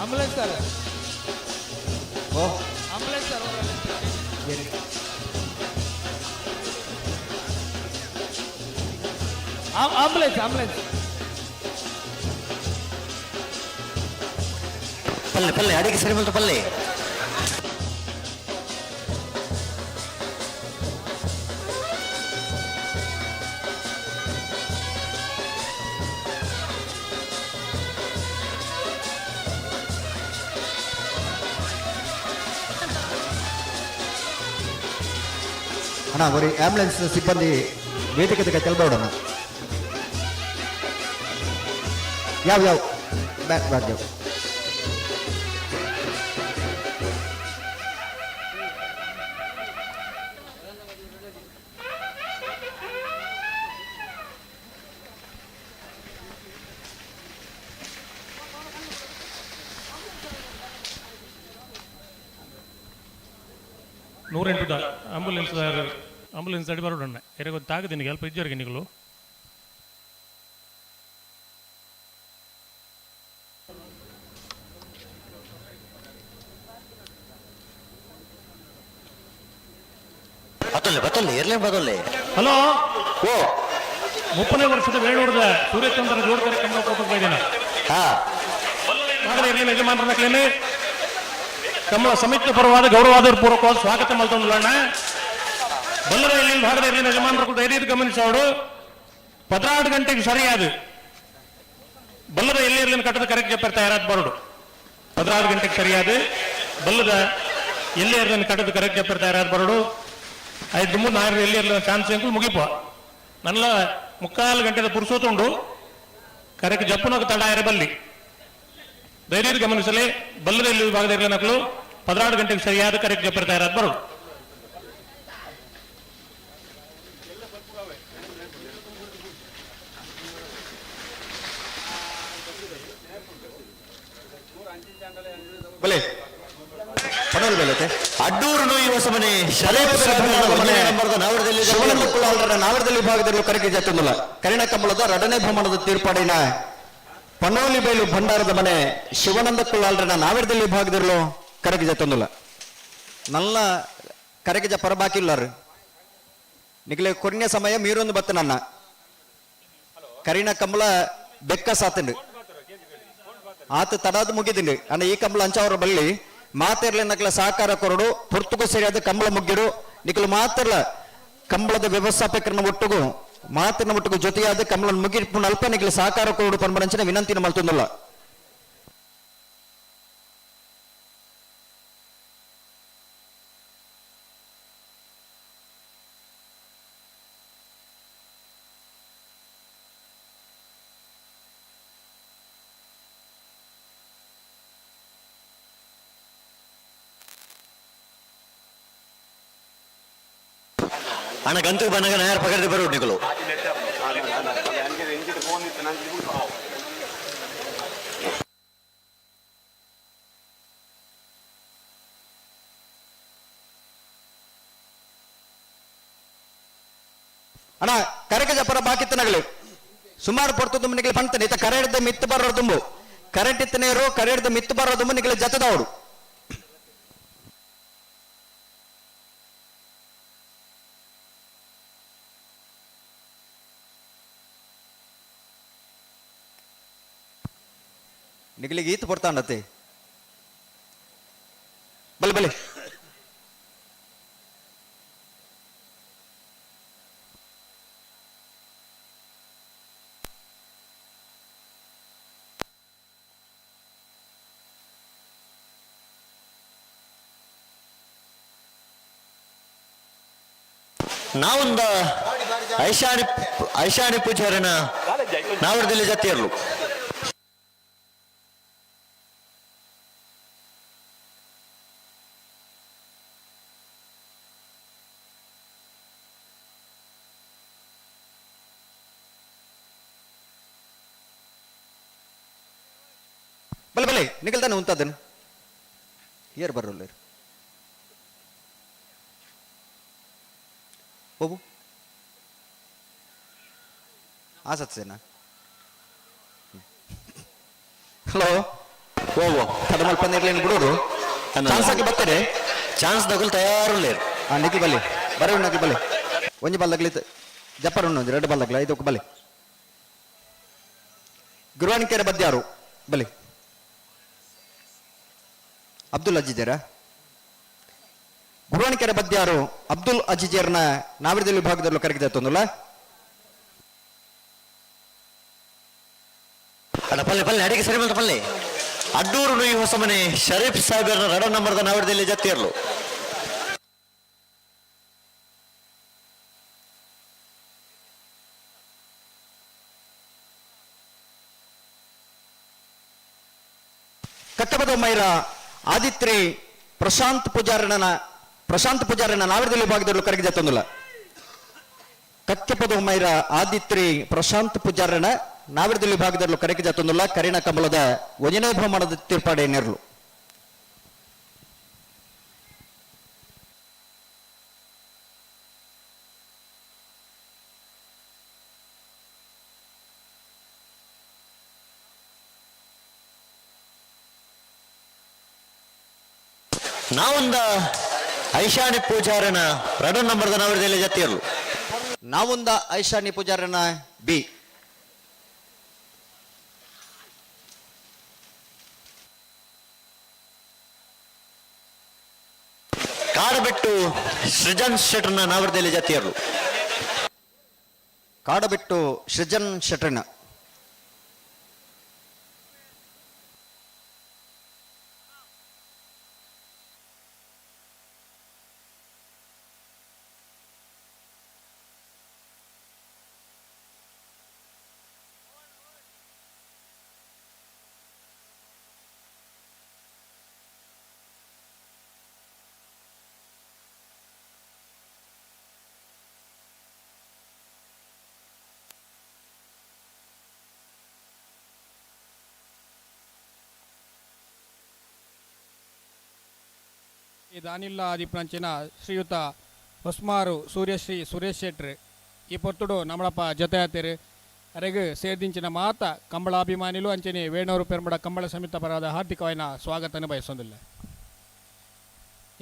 Ambulance sir. ಓ. Ambulance sir. Ambulance ambulance. ಪಲ್ಲೆ ಪಲ್ಲೆ ಅಡಿಗೆ ಸರಿ ಬಂತು ಪಲ್ಲೆ. ಅಣ್ಣ ಒರಿ ಆಂಬ್ಯುಲೆನ್ಸ್ ಸಿಬ್ಬಂದಿ ವೇದಿಕೆ ಕೆಲಬೋಡಣ್ಣ. ಯಾವ ಯಾವ ಬ್ಯಾಕ್ ಬ್ಯಾಕ್ ಯಾವ 108 ಆಂಬುಲೆನ್ಸ್ ಆಂಬುಲೆನ್ಸ್ ಅಡಿ ಬರೋಡಣ್ಣ ಎರೆ ಗೊತ್ತಾಗದಿನಿ ಅಲ್ಪ ಇಜ್ಜರಿಗೆ ನಿಗಳು. ಬತ್ತೊಲ್ಲೆ ಬತ್ತೊಲ್ಲೆ ಎರ್ಲೇನ್ ಬತ್ತೊಲ್ಲೆ. ಹಲೋ. ಓ 30ನೇ ವರ್ಷದ ವೇಣೂರದ ಸೂರ್ಯಚಂದ್ರ ಜೋಡ್ಕರೆ ಕಮಲ ಕೊಟ್ಟು ಇದ್ದೇನೆ. ಹಾ ಇರ್ಲಿಲ್ಲ ಯಜಮಾನರನ್ನ ಕಮಲ ಸಮಿತಿ ಪರವಾದ ಗೌರವಾದರ ಪೂರ್ವಕವಾದ ಸ್ವಾಗತ ಮಲ್ತೊಂದುಲಣ್ಣ. ಬಲ್ಲರ ಎಲ್ಲಿ ಭಾಗದ ಇರಲಿಲ್ಲ ಯಜಮಾನರು ಧೈರ್ಯದ ಗಮನಿಸೋಡು 16 ಗಂಟೆಗೆ ಸರಿಯಾದ ಬಲ್ಲದ ಎಲ್ಲಿ ಇರಲಿಲ್ಲ ಕಟ್ಟದ ಕರೆಕ್ಟ್ ಜಪ್ಪರ್ ತಯಾರಾದ ಬರೋಡು. 16 ಗಂಟೆಗೆ ಸರಿಯಾದ ಬಲ್ಲದ ಎಲ್ಲಿ ಇರಲಿಲ್ಲ ಕಟ್ಟದ ಕರೆಕ್ಟ್ ಜಪ್ಪರ್ ತಯಾರಾದ ಬರೋಡು. 5 3 4 ಎಲ್ಲಿ ಇರಲಿಲ್ಲ ಚಾನ್ಸ್ ಅಂಕಲ್ ಮುಗಿಪ ನನ್ನ 3/4 ಗಂಟೆದ ಪುರುಸೋತುಂಡು ಕರೆಕ್ಟ್ ಜಪ್ಪುನಕ ತಡ ಇರಬಲ್ಲಿ ಧೈರ್ಯದ ಗಮನಿಸಲಿ ಬಲ್ಲದ ಎಲ್ಲಿ ವಿಭಾಗದ ಇರಲಿಲ್ಲ ನಕಲು 16 ಗಂಟೆಗೆ ಸರಿಯಾದ ಕರೆಕ್ಟ್ ಜಪ್ಪರ್ ತಯಾರಾದ ಬರೋಡು. ಬಲೆ ಪಡೋಲ್ ಬೆಲೆತೆ. ಅಡ್ಡೂರು ನೋಯಿ ಹೊಸಮನೆ ಶರೀಫ್ ನಾವರದಲ್ಲಿ ಶಿವನಂದ ಕುಲಾಲರ ನಾವರದಲ್ಲಿ ವಿಭಾಗದಲ್ಲಿ ಕರೆಗೆ ಜತ್ತುಂದಲ್ಲ ಕರಿಣ ಕಂಬಳದ ರಡನೆ ಭ್ರಮಣದ ತೀರ್ಪಾಡಿನ ಪನೋಲಿ ಬೈಲು ಭಂಡಾರದ ಮನೆ ಶಿವನಂದ ಕುಲಾಲರನ ನಾವರದಲ್ಲಿ ವಿಭಾಗದಲ್ಲೂ ಕರೆಗೆ ಜತ್ತೊಂದಿಲ್ಲ. ನಲ್ಲ ಕರೆಗೆಜ ಪರಬಾಕಿಲ್ಲರು ನಿಗಲೆ ಕೊರಿನ ಸಮಯ ಮೀರೊಂದು ಬತ್ತ ನನ್ನ ಕರಿಣ ಕಂಬಳ ಬೆಕ್ಕ ಸಾತಂಡು ಆತ ತಡಾದ ಮುಗಿದಿಂಡು ಅಣ್ಣ ಈ ಕಂಬಳ ಅಂಚವರ ಬಳ್ಳಿ ಮಾತೆರ್ಲೆ ನಕಲ ಸಹಕಾರ ಕೊರಡು ಪುರ್ತುಕು ಸರಿಯಾದ ಕಂಬಳ ಮುಗ್ಗಿಡು ನಿಕಲು ಮಾತ್ರಲ ಕಂಬಳದ ವ್ಯವಸ್ಥಾಪಕರನ್ನ ಒಟ್ಟುಗು ಮಾತಿನ ಒಟ್ಟುಗು ಜೊತೆಯಾದ ಕಂಬಳ ಮುಗಿರ್ಪು ಅಲ್ಪ ನಿಕಲು ಸಹಕಾರ ಕೊರಡು ಪನ್ಬರಂಚಿನ ವಿನಂತಿನ ಮಲ್ತೊಂದುಲ್ಲ. ಅಣ್ಣ ಗಂತು ಬಂದಾಗ ನಾಯರ್ ಪಕಡ್ದು ಬರೋಡು ನಿಕಲು. ಅಣ್ಣ ಕರೆಗೆ ಜಪರ ಬಾಕಿತ್ತನಗಲು ಸುಮಾರು ಪೊರ್ತು ತುಂಬ ನಿಗಲಿ ಪಂತನೆ ಇತ್ತ ಕರೆ ಹಿಡ್ದು ಮಿತ್ತು ಬರೋ ತುಂಬು ಕರೆಂಟ್ ಇತ್ತನೇರು ಕರೆ ಹಿಡ್ದು ಮಿತ್ತು ಬರೋ ತುಂಬು ನಿಗಲಿ ಜತದವರು. ನಿಗಲಿಗೆ ಈತ ಪೊರ್ತಾಂಡತೆ ಬಲೆ ಬಲೆ. ನಾವೊಂದ ಐಶಾಣಿ ಐಶಾಣಿ ಪೂಜಾರನ ನಾವರದಲ್ಲಿ ಜತಿಯರ್ಲು. ಬಲೆ ಬಲೆ ನಿಗಲ್ತಾನೆ ಉಂತದನು ಏರ್ ಬರೋಲ್ಲ ಬಾಬು ಆಸತ್ಸೇನಾ. ಹಲೋ ಓ ತಡಮಲ್ ಪನ್ನೀರ್ಲೇನು ಬಿಡೋರು ಚಾನ್ಸ್ ಹಾಕಿ ಬರ್ತಾರೆ. ಚಾನ್ಸ್ ದಗುಲ್ ತಯಾರುಲ್ಲೇರು. ಆ ನಿಖಿ ಬಲೆ ಬರೋ ನಗಿ ಬಲೆ ಒಂಜಿ ಬಲ್ಲಗ್ಲಿ ಜಪ್ಪರ್ ಉಂಡು ಎರಡು ಬಲ್ಲಗ್ಲ ಇದಕ್ಕೆ ಬಲೆ ಗುರುವಾಣಿಕೆರೆ ಬದ್ಯಾರು ಬಲೆ. ಅಬ್ದುಲ್ ಅಜಿಜರ ಗುರುವಾಣಿಕೆರೆ ಬದ್ಯಾರು ಅಬ್ದುಲ್ ಅಜಿಜರ್ನ ನಾವಿರದಲ್ಲಿ ವಿಭಾಗದಲ್ಲೂ ಕರಗಿದೆ ತೊಂದಲ್ಲ. ಅಣ್ಣ ಪಲ್ಲೆ ಪಲ್ಲೆ ಅಡಿಗೆ ಸರಿ ಬಂತ ಪಲ್ಲೆ. ಅಡ್ಡೂರು ನುಯ್ ಹೊಸಮನೆ ಶರೀಫ್ ಸಾಹೇಬರ್ನ ರಡ ನಂಬರ್ದ ನಾವಿರದಲ್ಲಿ ಜತ್ತಿರ್ಲು. ಕಟ್ಟಬದ ಮೈರ ಆದಿತ್ರಿ ಪ್ರಶಾಂತ್ ಪೂಜಾರನ ಪ್ರಶಾಂತ್ ಪೂಜಾರನ ನಾವಿರದಲ್ಲಿ ವಿಭಾಗದಲ್ಲೂ ಕರಗಿದೆ ತೊಂದಲ್ಲ. ಕಕ್ಕೆಪದ ಮೈರ ಆದಿತ್ರಿ ಪ್ರಶಾಂತ್ ಪೂಜಾರನ ನಾವಿರದಲ್ಲಿ ವಿಭಾಗದಲ್ಲೂ ಕರಗಿದೆ ತೊಂದಲ್ಲ. ಕರಿಣ ಕಂಬಳದ ಒಂಜನೇ ಭ್ರಮಣದ ತೀರ್ಪಾಡೆ ನೆರಳು. ನಾವೊಂದ ಐಶಾನಿ ಪೂಜಾರನ ರಡ ನಂಬರ್ದ ನಾವಿರದಲ್ಲಿ ಜತ್ತಿರ್ಲು. ನಾವೊಂದ ಐಶಾನಿ ಪೂಜಾರನ ಬಿ. ಕಾಡಬೆಟ್ಟು ಸೃಜನ್ ಶೆಟ್ರನ ನಾವಿರದಲ್ಲಿ ಜತ್ತಿರ್ಲು. ಕಾಡಬಿಟ್ಟು ಸೃಜನ್ ಶೆಟ್ರನ. ದಾನಿಲ್ಲ ಆದಿಪ್ರಂಚಿನ ಶ್ರೀಯುತ ಹೊಸ್ಮಾರು ಸೂರ್ಯಶ್ರೀ ಸುರೇಶ್ ಶೆಟ್ರ್ ಈ ಪೊರ್ತುಡು ನಮ್ಮಳಪ್ಪ ಜೊತೆ ಆತೇರು. ಅರೆಗ್ ಸೇರ್ದಿಂಚಿನ ಮಾತ ಕಂಬಳಾಭಿಮಾನಿಲು ಅಂಚನೆ ವೇಣೂರು ಪೆರ್ಮಡ ಕಂಬಳ ಸಮಿತ ಪರಾದ ಹಾರ್ದಿಕವಾಯಿನ ಸ್ವಾಗತನ ಬಯಸೊಂದಿಲ್ಲ.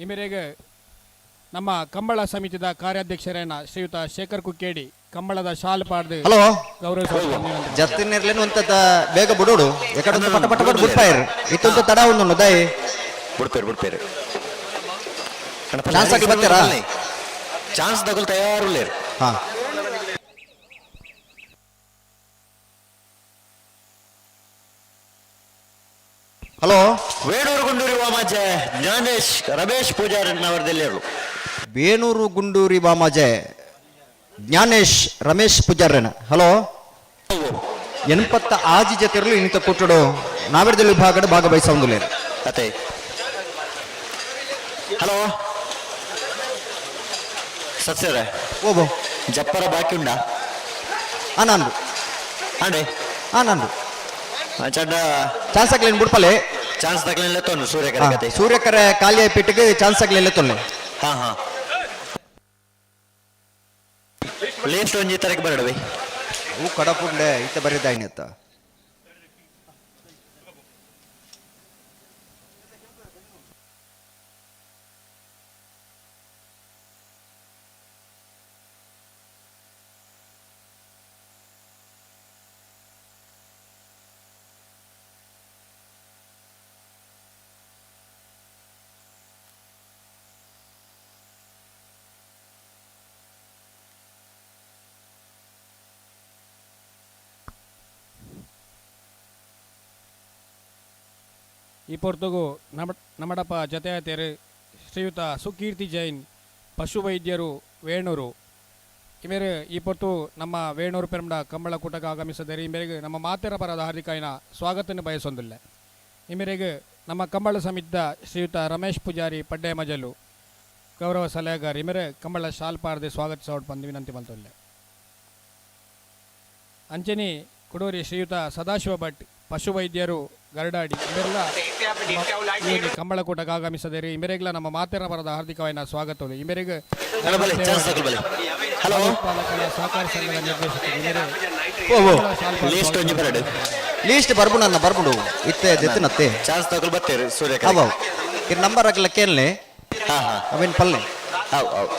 ಈ ಮೇರೆಗೆ ನಮ್ಮ ಕಂಬಳ ಸಮಿತಿದ ಕಾರ್ಯಾಧ್ಯಕ್ಷರೇನ ಶ್ರೀಯುತ ಶೇಖರ್ ಕುಕ್ಕೇಡಿ ಕಂಬಳದ ಶಾಲ್ ಪಾಡ್ದು ಹಲೋ ಗೌರವ. ಜತ್ತಿನಿರ್ಲೇನು ಅಂತ ಬೇಗ ಬಿಡೋಡು, ಯಾಕಂದ್ರೆ ಪಟ ಪಟ ಪಟ ಬಿಡ್ಪಾಯಿರ್ ಇತ್ತಂತ ತಡ ಒಂದು ದಯ. ಬಿಡ್ಪೇರು ಬಿಡ್ಪೇರು. ಚಾನ್ಸ್ ಹಾಕಿ ಬರ್ತೀರಾ? ಚಾನ್ಸ್ ತಗೊಳ್ ತಯಾರುಲ್ಲೇರು. ಹಾ. ಹಲೋ. ವೇಣೂರು ಗುಂಡೂರಿ ವಾಮಾಜೆ ಜ್ಞಾನೇಶ್ ರಮೇಶ್ ಪೂಜಾರನವರದಲ್ಲಿರು. ಬೇನೂರು ಗುಂಡೂರಿ ವಾಮಾಜೆ ಜ್ಞಾನೇಶ್ ರಮೇಶ್ ಪೂಜಾರನ. ಹಲೋ. ಎನ್ಪತ್ತ ಆಜಿ ಜೊತೆರಲು ಇನ್ನಿತ ಕೊಟ್ಟಡು ನಾವಿರದಲ್ಲಿ ವಿಭಾಗದ ಭಾಗವಹಿಸೊಂದುಲೇರು. ಅತೆ. ಹಲೋ ಸತ್ಯರೇ. ಓಬೋ. ಜಪ್ಪರ ಬಾಕಿ ಉಂಡಾ? ಆ ನಂದು. ಅಂಡೆ. ಆ ನಂದು. ಚಡ್ಡ. ಚಾನ್ಸ್ ಆಗ್ಲೇನು ಬಿಡ್ಪಲೆ. ಚಾನ್ಸ್ ತಗ್ಲಿಲ್ಲ ತೊಂದು ಸೂರ್ಯಕರೆ ಕತೆ. ಸೂರ್ಯಕರೆ ಖಾಲಿ ಪಿಟ್ಟಿಗೆ ಚಾನ್ಸ್ ಆಗ್ಲಿಲ್ಲ ತೊಲ್ಲೆ. ಹಾ ಹಾ ಲೇಸ್ಟ್ ಒಂಜಿ ತರಕ್ಕೆ ಬರಡವೆ. ಅವು ಕಡಪುಂಡೆ ಇತ್ತ ಬರೀದಾಯ್ನತ್ತ. ಈ ಪೊರ್ತುಗು ನಮ ನಮಡಪ ಜತೆಯಾತೇರು ಶ್ರೀಯುತ ಸುಕೀರ್ತಿ ಜೈನ್ ಪಶುವೈದ್ಯರು ವೇಣೂರು. ಈ ಮೇರೆ ಈ ಪೊರ್ತು ನಮ್ಮ ವೇಣೂರು ಪೆರ್ಮಡ ಕಂಬಳ ಕೂಟಕ್ಕೆ ಆಗಮಿಸಿದರೆ ಈ ಮೇರೆಗೆ ನಮ್ಮ ಮಾತೆರ ಪರದ ಹಾರ್ದಿಕಾಯಿನ ಸ್ವಾಗತವನ್ನು ಬಯಸೊಂದಿಲ್ಲ. ಈ ಮೇರೆಗೆ ನಮ್ಮ ಕಂಬಳ ಸಮಿತಿದ ಶ್ರೀಯುತ ರಮೇಶ್ ಪೂಜಾರಿ ಪಡ್ಡೆ ಮಜಲು ಗೌರವ ಸಲಹೆಗಾರ ಈ ಮೇರೆ ಕಂಬಳ ಶಾಲ್ ಪಾರದೆ ಸ್ವಾಗತಿಸೋಟ್ ಬಂದು ವಿನಂತಿ ಮಲ್ತೊಲ್ಲೆ. ಅಂಚನಿ ಕುಡೂರಿ ಶ್ರೀಯುತ ಸದಾಶಿವ ಭಟ್ ಪಶುವೈದ್ಯರು ಗರಡಾಡಿ ಇವೆಲ್ಲ ಈ ಕಂಬಳ ಕೂಟಕ್ಕೆ ಆಗಮಿಸದೇರಿ. ಈ ಮೇರೆಗ್ಲ ನಮ್ಮ ಮಾತೆರ ಬರದ ಹಾರ್ದಿಕವಾಯಿನ ಸ್ವಾಗತ. ಈ ಮೇರೆಗೆ ಹಲೋ. ಸಹಕಾರ ಸಂಘದ ನಿರ್ದೇಶಕರು ಈ ಮೇರೆ ಲಿಸ್ಟ್ ಒಂಜಿ ಬರಡು. ಲೀಸ್ಟ್ ಬರ್ಬುಣ ಬರ್ಬುಡು ಇತ್ತೆ ದೆತ್ತನತ್ತೆ. ಚಾನ್ಸ್ ತಗೊಳ್ ಬತ್ತೇರು ಸೂರ್ಯ. ಅವ ಇರ್ ನಂಬರ್ ಹಾಕಲ ಕೇನ್ಲೆ. ಹಾ ಹಾ. ಅವೇನ್ ಪಲ್ಲೆ. ಅವ್ ಅವ್.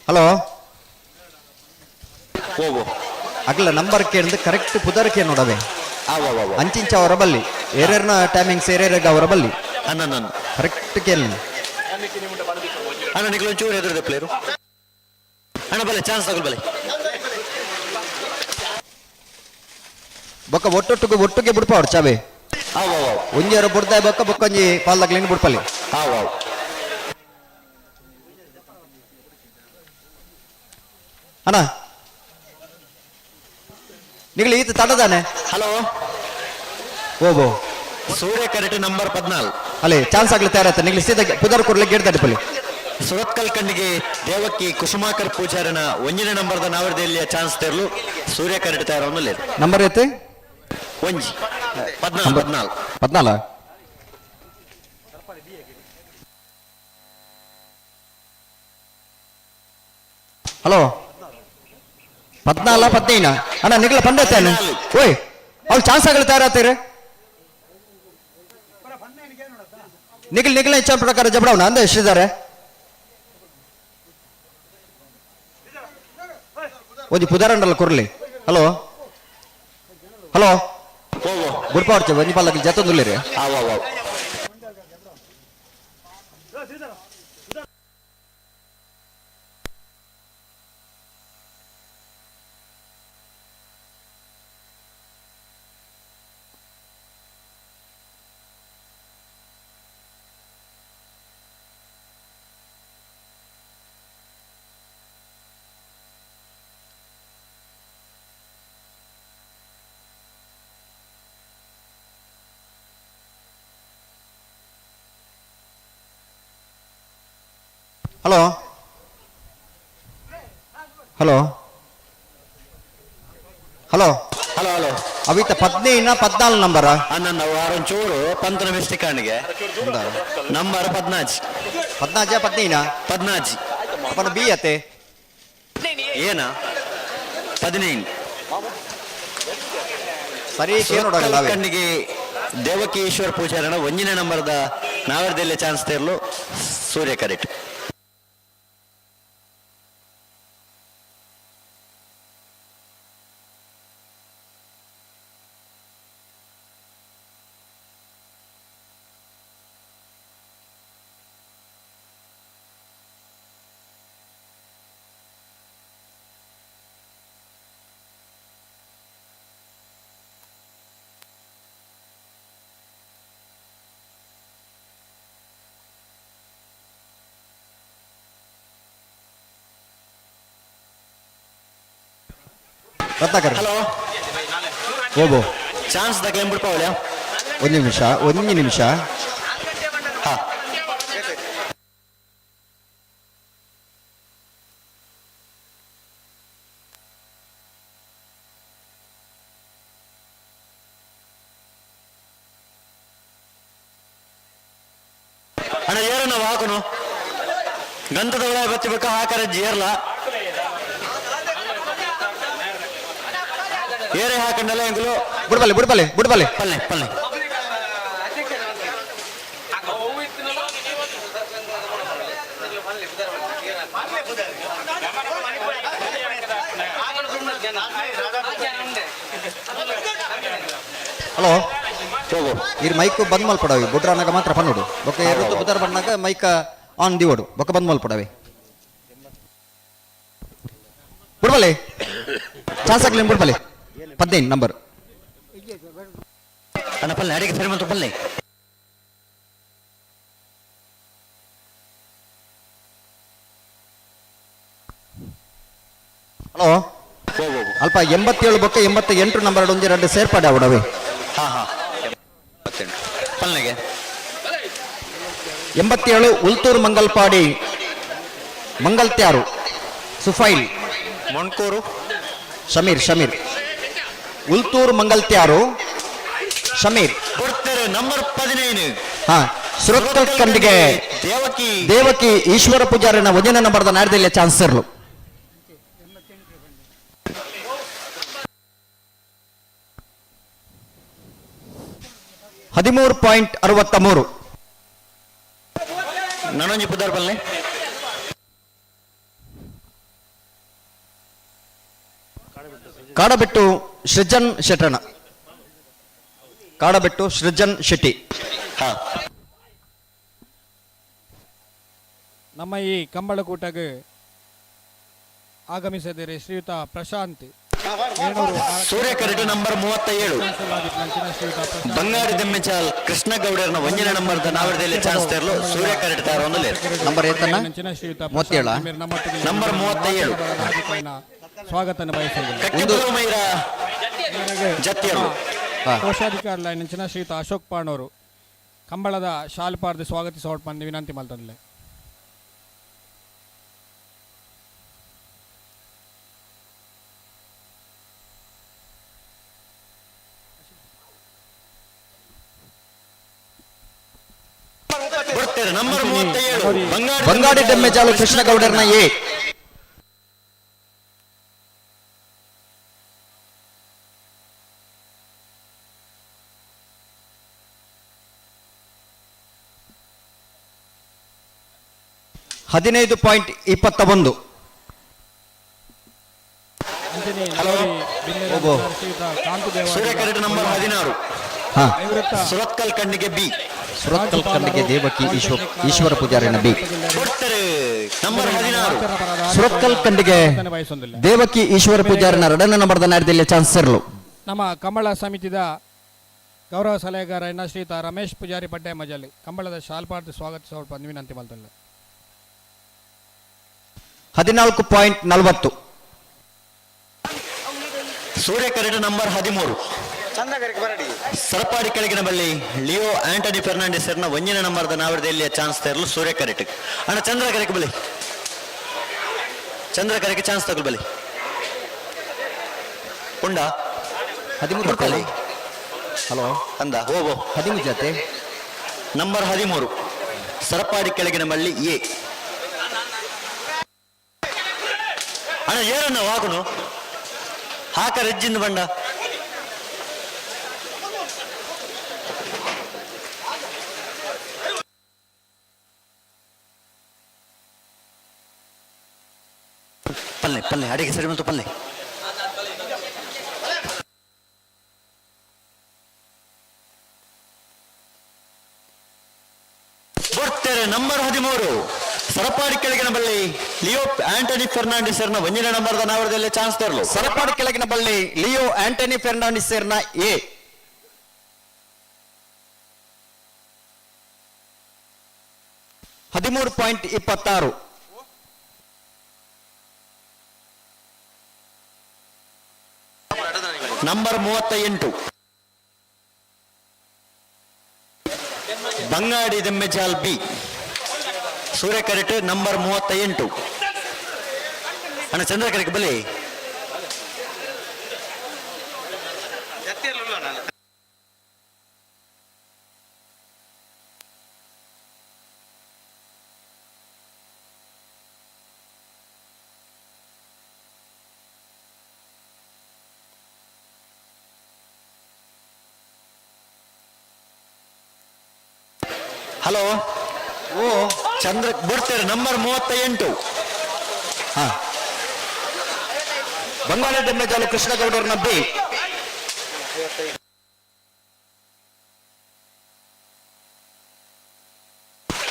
ಹಲೋ ಓ ಅಗಲ ನಂಬರ್ ಕೇಳಿದ್ ಕರೆಕ್ಟ್ ಪುದರ್ ನೋಡವೆ. ಅಂಚಿಂಚ ಅವರ ಬಲ್ಲಿ ಏರೇರ್ನ ಟೈಮಿಂಗ್ಸ್ ಏರೇರಾಗ ಅವರ ಬಲ್ಲಿ ಅನ್ನ ಕರೆಕ್ಟ್ ಕೇಳಿ. ಅಣ್ಣ ನಿಕ್ಲು ಒಂಚೂರು ಎದುರುದೆ ಪ್ಲೇಯರು. ಅಣ್ಣ ಬಲೆ ಚಾನ್ಸ್ ತಗೊಳ್ ಬಲೆ. ಬೊಕ್ಕ ಒಟ್ಟೊಟ್ಟಿಗೆ ಒಟ್ಟಿಗೆ ಬಿಡ್ಪ ಅವ್ರು ಚಾವೆ. ಒಂಜಾರ ಬುಡ್ದ ಬೊಕ್ಕ ಬೊಕ್ಕೊಂಜಿ ಪಾಲ್ದಾಗ್ಲೇನು ಬಿಡ್ಪಲ್ಲಿ. ಅಣ್ಣ ನಿಗಲಿ ಈತ ತಡದಾನೆ. ಹಲೋ ಓಬೋ ಸೂರ್ಯ ಕರೆಕ್ಟ್ ನಂಬರ್ 14. ಅಲ್ಲೇ ಚಾನ್ಸ್ ಆಗ್ಲಿ ತಯಾರತ್ತ ನಿಗಲಿ ಸೀದಾ ಪುದರ್ ಕೊಡ್ಲಿ ಗೇಟ್ ತಡಿಪಲ್ಲಿ. ಸುರತ್ಕಲ್ ಖಂಡಿಗೆ ದೇವಕ್ಕಿ ಕುಸುಮಾಕರ್ ಪೂಜಾರನ ಒಂಜಿನ ನಂಬರ್ದ ನಾವರದಲ್ಲಿಯ ಚಾನ್ಸ್ ತೆರಲು ಸೂರ್ಯ ಕರೆಕ್ಟ್ ತಯಾರವನ್ನು ಲೇರು. ನಂಬರ್ ಐತೆ ಒಂಜಿ 14 14. 14. ಹಲೋ 14 15 ಅಣ್ಣ ನಿಗಲ ಪಂಡತ್ತೇನೆ. ಓಯ್ ಅವ್ಳು ಚಾನ್ಸ್ ಆಗಲಿ ತಯಾರಾತೀರಿ. ನಿಗಲ್ ನಿಗಲ ಹೆಚ್ಚಿನ ಪ್ರಕಾರ ಜಬಡವನ ಅಂದ ಎಷ್ಟಿದ್ದಾರೆ ಒಂಜಿ ಪುದಾರಂಡಲ್ಲ ಕೊರ್ಲಿ. ಹಲೋ ಹಲೋ ಗುಡ್ಪ ಹೊಡ್ಚೆ ಒಂಜಿ ಪಲ್ಲಕ್ಕೆ ಜತ್ತೊಂದುಲ್ಲೇರಿ. Hello hello hello hello hello ಅವಿತ 15 14 number. ಅನ್ನ ವಾರೊಂಚೂರು ಪಂತನ ಮಿಸ್ಟೇಕ್ ಕಾಣಿಗೆ ನಂಬರ್ 14. 14 15 14 ಅಪ್ಪನ ಬಿ ಅತ್ತೆ ಏನ 15 ಸರಿ ನೋಡಲ್ಲ. ಕಣ್ಣಿಗೆ ದೇವಕಿ ಈಶ್ವರ ಪೂಜಾರನ ಒಂಜಿನ ನಂಬರ್ದ ನಾವರದಲ್ಲಿ ಚಾನ್ಸ್ ತೇರ್ಲು ಸೂರ್ಯ ಕರೆಕ್ಟ್. ರತ್ನಾಕರ್ ಹಲೋ ಓಬೋ ಚಾನ್ಸ್ ತಕ್ಲೇನ್ ಬಿಡ್ಪಾವಳ್ಯ. ಒಂದು ನಿಮಿಷ ಒಂದು ನಿಮಿಷ. ಹಾ ಅಣ್ಣ ಏರಣ್ಣ ಹಾಕುನು ಗಂಧದ ಒಳ ಬತ್ತಿಬೇಕ ಹಾಕರ ಜೇರ್ಲ ಏರೆ ಹಾಕಂಡಲ್ಲ ಎಂಗುಲು. ಬುಡ್ಬಲ್ಲೆ ಬುಡ್ಬಲ್ಲೆ ಬುಡ್ಬಲ್ಲೆ. ಪಲ್ಲೆ ಪಲ್ಲೆ. ಹಲೋ ಇರ್ ಮೈಕ್ ಬಂದ್ ಮಲ್ಪಡವಿ ಬುಡ್ರಾನಾಗ ಮಾತ್ರ ಪನ್ನೋಡು ಬೊಕ್ಕ ಎರಡು ಬುಧರ್ ಬಣ್ಣಾಗ ಮೈಕ್ ಆನ್ ದಿವಡು ಬೊಕ್ಕ ಬಂದ್ ಮಲ್ಪಡವಿ ಬುಡ್ಬಲ್ಲೆ ಚಾನ್ಸ್ ಆಗ್ಲಿ ಬುಡ್ಬಲ್ಲೆ 15 ನಂಬರ್. ಅಣ್ಣ ಪಲ್ಲೆ ಅಡಿಗೆ ಸರಿ ಮತ್ತು ಪಲ್ಲೆ. ಹಲೋ ಅಲ್ಪ 87 ಬೊಕ್ಕ 88 ನಂಬರ್ ಒಂಜಿ ಎರಡು ಸೇರ್ಪಡೆ ಅವಡವೆ. ಹಾ ಹಾ ಪಲ್ಲೆಗೆ 87 ಉಲ್ತೂರು ಮಂಗಲ್ಪಾಡಿ ಮಂಗಲ್ತ್ಯಾರು ಸುಫೈಲ್ ಮೊಣ್ಕೂರು ಶಮೀರ್ ಶಮೀರ್ ಉಲ್ತೂರು ಮಂಗಲ್ತ್ಯಾರು ಶಮೀರ್ ಕೊಡ್ತಾರೆ ನಂಬರ್ 15. ಹಾ ಸುರತ್ಕಲ್ ಖಂಡಿಗೆ ದೇವಕಿ ದೇವಕಿ ಈಶ್ವರ ಪೂಜಾರಿನ ಒಂದನೇ ನಂಬರ್ದ ನಾಡ್ದಿಲ್ಲ ಚಾನ್ಸ್ ಇರ್ಲು. 13.63. ನನೊಂಜಿ ಪುದರ್ ಪಲ್ಲೆ. ಕಾಡಬೆಟ್ಟು ಸೃಜನ್ ಶೆಟ್ಟಣ, ಕಾಡಬೆಟ್ಟು ಸೃಜನ್ ಶೆಟ್ಟಿ. ಹಾ. ನಮ್ಮ ಈ ಕಂಬಳಕೂಟಗೆ ಆಗಮಿಸಿದರೆ ಶ್ರೀಯುತ ಪ್ರಶಾಂತ್ ವೇಣೂರು. ಸೂರ್ಯ ಕರೆಟು ನಂಬರ್ 37. ಶ್ರೀಯುತ ಪ್ರಶಾಂತ್ ಬಂಗಾಡಿ ದೆಮ್ಮೆಚಾಲ್ ಕೃಷ್ಣ ಗೌಡರ್ನ ಒಂಜನೇ ನಂಬರ್ ನಾವರದಲ್ಲಿ ಚಾನ್ಸ್ ತೇರ್ಲು ಸೂರ್ಯ ಕರೆಟ್ ತಾರ ಒಂದು ಲೇರ್. ನಂಬರ್ ಏತನ್ನ? ನಂಚಿನ ಶ್ರೀಯುತ ಮೂವತ್ತೇಳ? ಪ್ರಶಾಂತ್ ಮೇರ್ ನಮ್ಮೊಟ್ಟಿಗೆ ನಂಬರ್ 37. ಸ್ವಾಗತನ ಬಯಸಿದ್ದೇನೆ. ಕಟ್ಟಿಬರು ಮೈರ ಜತ್ತಿಯರು. ಕೋಶಾಧಿಕಾರಿ ನಂಚಿನ ಶ್ರೀಯುತ ಅಶೋಕ್ ಪಾಣೋರು ಕಂಬಳದ ಶಾಲ್ಪಾರ್ದು ಸ್ವಾಗತಿಸ ಬಂದು ವಿನಂತಿ ಮಲ್ತಂದ್ಲೆ. ಬರ್ತಾರೆ ನಂಬರ್ 37 ಬಂಗಾಡಿ ಬಂಗಾಡಿ ದೆಮ್ಮೆಚಾಲು ಕೃಷ್ಣ ಗೌಡರ್ನ ಎ. 15.21. ಅಂಚನೆ ಹಲೋ. ಒಬ್ಬ. ಶ್ರೀಯುತ ಕಾಂತು ದೇವ ಸೂರ್ಯ ಕರೆಟ್ ನಂಬರ್ 16. ಹಾ. ನಿವೃತ್ತ ಸುರತ್ಕಲ್ ಕಣ್ಣಿಗೆ ಬಿ. ಸುರತ್ಕಲ್ ಕಣ್ಣಿಗೆ ದೇವಕಿ ಈಶ್ವರ ಪೂಜಾರಿನ ಬಿ. ಕೊಡ್ತಾರೆ ನಂಬರ್ 16. ಸುರತ್ಕಲ್ ಕಂಡಿಗೆ ಬಯಸೊಂದಿಲ್ಲ. ದೇವಕಿ ಈಶ್ವರ ಪೂಜಾರಿನ ಎರಡನೇ ನಂಬರ್ದ ನಾಡ್ದಲ್ಲಿ ಚಾನ್ಸ್ ಇರಲು. ನಮ್ಮ ಕಂಬಳ ಸಮಿತಿದ ಗೌರವ ಸಲಹೆಗಾರ ಎನ್ನ ಶ್ರೀಯುತ ರಮೇಶ್ ಪೂಜಾರಿ ಪಡ್ಡೆ ಮಜಲಿ ಕಂಬಳದ ಶಾಲ್ಪಾರ್ದು ಸ್ವಾಗತಿಸ ಬಂದು ವಿನಂತಿ ಮಲ್ತಂದ್ಲೆ. 14.40. ಸೂರ್ಯ ಕರೆಟ್ ನಂಬರ್ 13. ಸರಪಾಡಿ ಕೆಳಗಿನ ಬಳ್ಳಿ ಲಿಯೋ ಆಂಟನಿ ಫೆರ್ನಾಂಡಿಸ್ ಸರ್ನ ಒಂದನೇ ನಂಬರ್ದ ನಾವರದಲ್ಲಿ ಚಾನ್ಸ್ ತೇರಲು ಸೂರ್ಯ ಕರೆಟ್. ಅಣ್ಣ ಚಂದ್ರ ಕರೆಕ್ ಬಲಿ, ಚಂದ್ರ ಕರೆಗೆ ಚಾನ್ಸ್ ತಗೊಳ್ ಬಲಿ. ಉಂಡ 13. ಕೊಡ್ಕೊಳ್ಳಿ. ಹಲೋ. ಅಂದ ಹೋಗೋ. 13 ಜೊತೆ. ನಂಬರ್ 13 ಸರಪಾಡಿ ಕೆಳಗಿನ ಬಳ್ಳಿ ಎ. ಅಣ್ಣ ಏನಣ್ಣ ವಾಗುನು ಹಾಕ ರೆಜ್ಜಿಂದ ಬಂಡ. ಪಲ್ಲೆ ಪಲ್ಲೆ ಅಡಿಗೆ ಸರಿ ಬಂತು ಪಲ್ಲೆ. ಬರ್ತಾರೆ ನಂಬರ್ 13 ಸರಪಾಡಿ ಕೆಳಗಿನ ಬಳ್ಳಿ ಲಿಯೋ ಆಂಟನಿ ಫೆರ್ನಾಂಡಿಸ್ ಸರ್ನ ಒಂದನೇ ನಂಬರ್ದ ನಾವರದಲ್ಲಿ ಚಾನ್ಸ್ ತರಲು. ಸರಪಾಡಿ ಕೆಳಗಿನ ಬಳ್ಳಿ ಲಿಯೋ ಆಂಟನಿ ಫೆರ್ನಾಂಡಿಸ್ ಸರ್ನ A. 13.26. Number 38 Bangadi Demmejal B. Surya ಕರೆಟ್ ನಂಬರ್ 38. ಅಣ್ಣ ಚಂದ್ರ ಕರೆಕ್ ಬಲಿ. ಹಲೋ ಓ ಚಂದ್ರ ಬರ್ತಾರೆ ನಂಬರ್ 38. ಹಾ. ಬಂಗಾಳ ಡೆಮ್ಮೆಜಾಲು ಕೃಷ್ಣಗೌಡರನ್ನ ಬಿ.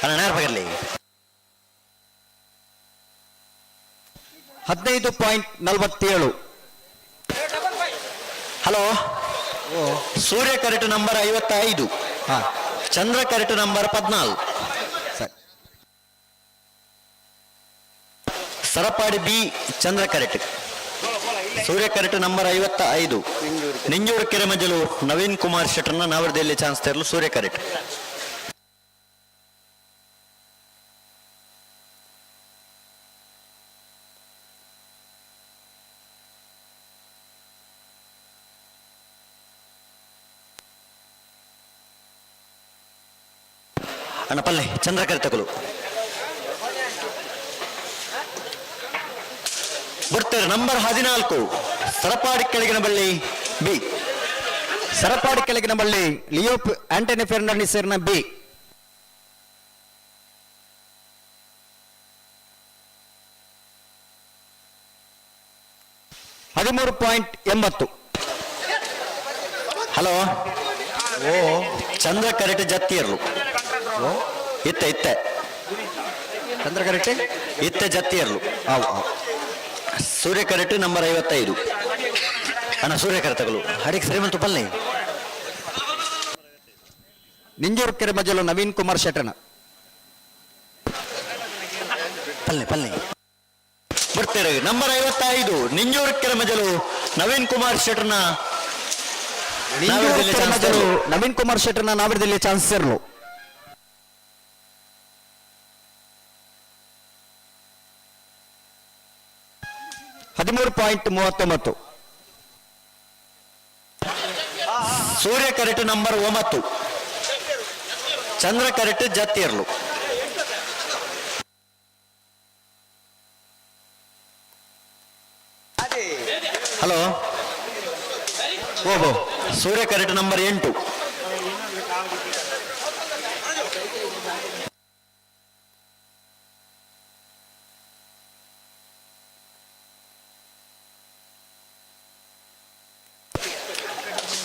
ಅಣ್ಣ ನೇರ ಬಗರ್ಲಿ. 15.47. Hello Surya correct number 55. ಹಾ. Chandra correct number 14. ಸರಿ. Sarapadi B Chandra correct. Surya correct number 55. Ninjur Keremajalu Naveen Kumar ಶೆಟ್ಟರ್ನ ನಾವರದಲ್ಲಿ ಚಾನ್ಸ್ ತರಲು ಸೂರ್ಯ ಕರೆಕ್ಟ್. ಅಣ್ಣ ಪಲ್ಲೆ ಚಂದ್ರ ಕರೆ ತಗೊಲು. ಬರ್ತಾರೆ ನಂಬರ್ 14 ಸರಪಾಡಿ ಕೆಳಗಿನ ಬಳ್ಳಿ ಬಿ. ಸರಪಾಡಿ ಕೆಳಗಿನ ಬಳ್ಳಿ ಲಿಯೋ ಆಂಟನಿ ಫೆರ್ನಾಂಡಿಸ್ ಬಿ. 13.80. ಹಲೋ ಓ ಚಂದ್ರ ಕರೆಟ್ ಜತ್ತಿಯರ್ಲು ಇತ್ತೆ ಇತ್ತೆ ಚಂದ್ರ ಕರೆಟ್ ಇತ್ತೆ ಜತ್ತಿಯರ್ಲು. ಆವು ಆವು. ಸೂರ್ಯ ಕರೆಟ್ ನಂಬರ್ 55. ಅಣ್ಣ ಸೂರ್ಯ ಕರೆ ತಗಲು ಅಡಿಗೆ ಸರಿ ಬಂತು ಪಲ್ಲೆ. ನಿಂಜೂರು ಕೆರೆ ಮಜಲು ನವೀನ್ ಕುಮಾರ್ ಶೆಟ್ಟನ. ಪಲ್ಲೆ ಪಲ್ಲೆ ಬರ್ತಾರೆ. ನಂಬರ್ 55 ನಿಂಜೂರು ಕೆರೆ ಮಜಲು ನವೀನ್ ಕುಮಾರ್ ಶೆಟ್ಟರ್ನ. ನಿಂಜೂರು ಕೆರೆ ಮಜಲು ನವೀನ್ ಕುಮಾರ್ ಶೆಟ್ಟರ್ನ ನಾವಿರದಲ್ಲಿ ಚಾನ್ಸ್ ಇರಲು. 13.39. ಸೂರ್ಯ ಕರೆಟ್ ನಂಬರ್ 9 ಚಂದ್ರ ಕರೆಟ್ ಜತ್ತಿಯರ್ಲು. ಹಲೋ ಓಹೋ ಸೂರ್ಯ ಕರೆಟ್ ನಂಬರ್ 8.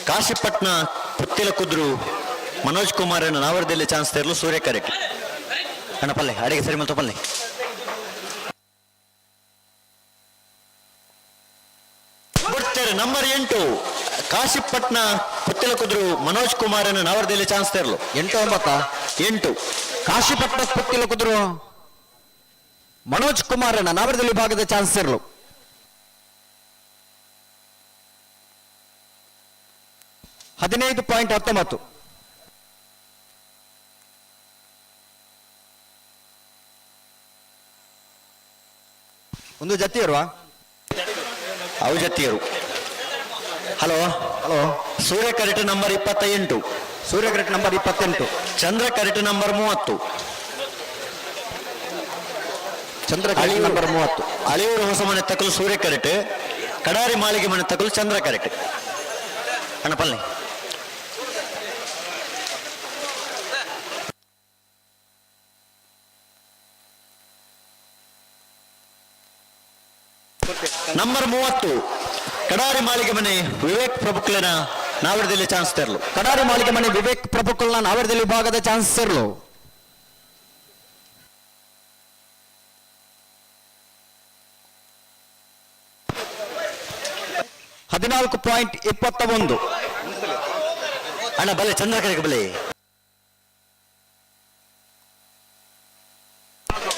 ಕಾಶಿಪಟ್ನ ಪುತ್ತಿಲ ಕುದ್ರು ಮನೋಜ್ ಕುಮಾರ್ ನಾವರದಲ್ಲಿ ಚಾನ್ಸ್ ತರಲು ಸೂರ್ಯ ಕರೆಕ್ಟ್. ಅಣ್ಣ ಪಲ್ಲೆ ಅಡಿಗೆ ಸರಿ ಮತ್ತು ಪಲ್ಲೆ. ಬರ್ತಾರೆ ನಂಬರ್ 8 ಕಾಶಿಪಟ್ನ ಪುತ್ತಿಲ ಕುದ್ರು ಮನೋಜ್ ಕುಮಾರ್ ನಾವರದಲ್ಲಿ ಚಾನ್ಸ್ ತರಲು. 8 9 8. ಕಾಶಿಪಟ್ನ ಪುತ್ತಿಲ ಕುದ್ರು ಮನೋಜ್ ಕುಮಾರ್ ನಾವರದಲ್ಲಿ ಭಾಗದ ಚಾನ್ಸ್ ಇರಲು. 15.19. ಒಂದು ಜತ್ತಿಯರ್ವಾ? ಅವು ಜತ್ತಿಯರು. Hello hello Surya correct number 28. Surya correct number 28. Chandra correct number 30. Chandra correct number 30. Aliyur ಹೊಸ ಮನೆ ತಕಲು ಸೂರ್ಯ ಕರೆಕ್ಟ್, ಕಡಾರಿ ಮಾಳಿಗೆ ಮನೆ ತಕಲು ಚಂದ್ರ ಕರೆಕ್ಟ್. ಅಣ್ಣ ಪಲ್ಲೆ. ನಂಬರ್ 30 ಕಡಾರಿ ಮಾಳಿಗೆ ಮನೆ ವಿವೇಕ್ ಪ್ರಭುಕ್ಲನ ನಾವರದಲ್ಲಿ ಚಾನ್ಸ್ ತರಲು. ಕಡಾರಿ ಮಾಳಿಗೆ ಮನೆ ವಿವೇಕ್ ಪ್ರಭುಕುಲ್ನ ನಾವರದಲ್ಲಿ ಭಾಗದ ಚಾನ್ಸ್ ಇರಲು. 14.21. ಅಣ್ಣ ಬಲೆ ಚಂದ್ರ ಕರೆಗೆ ಬಲೆ.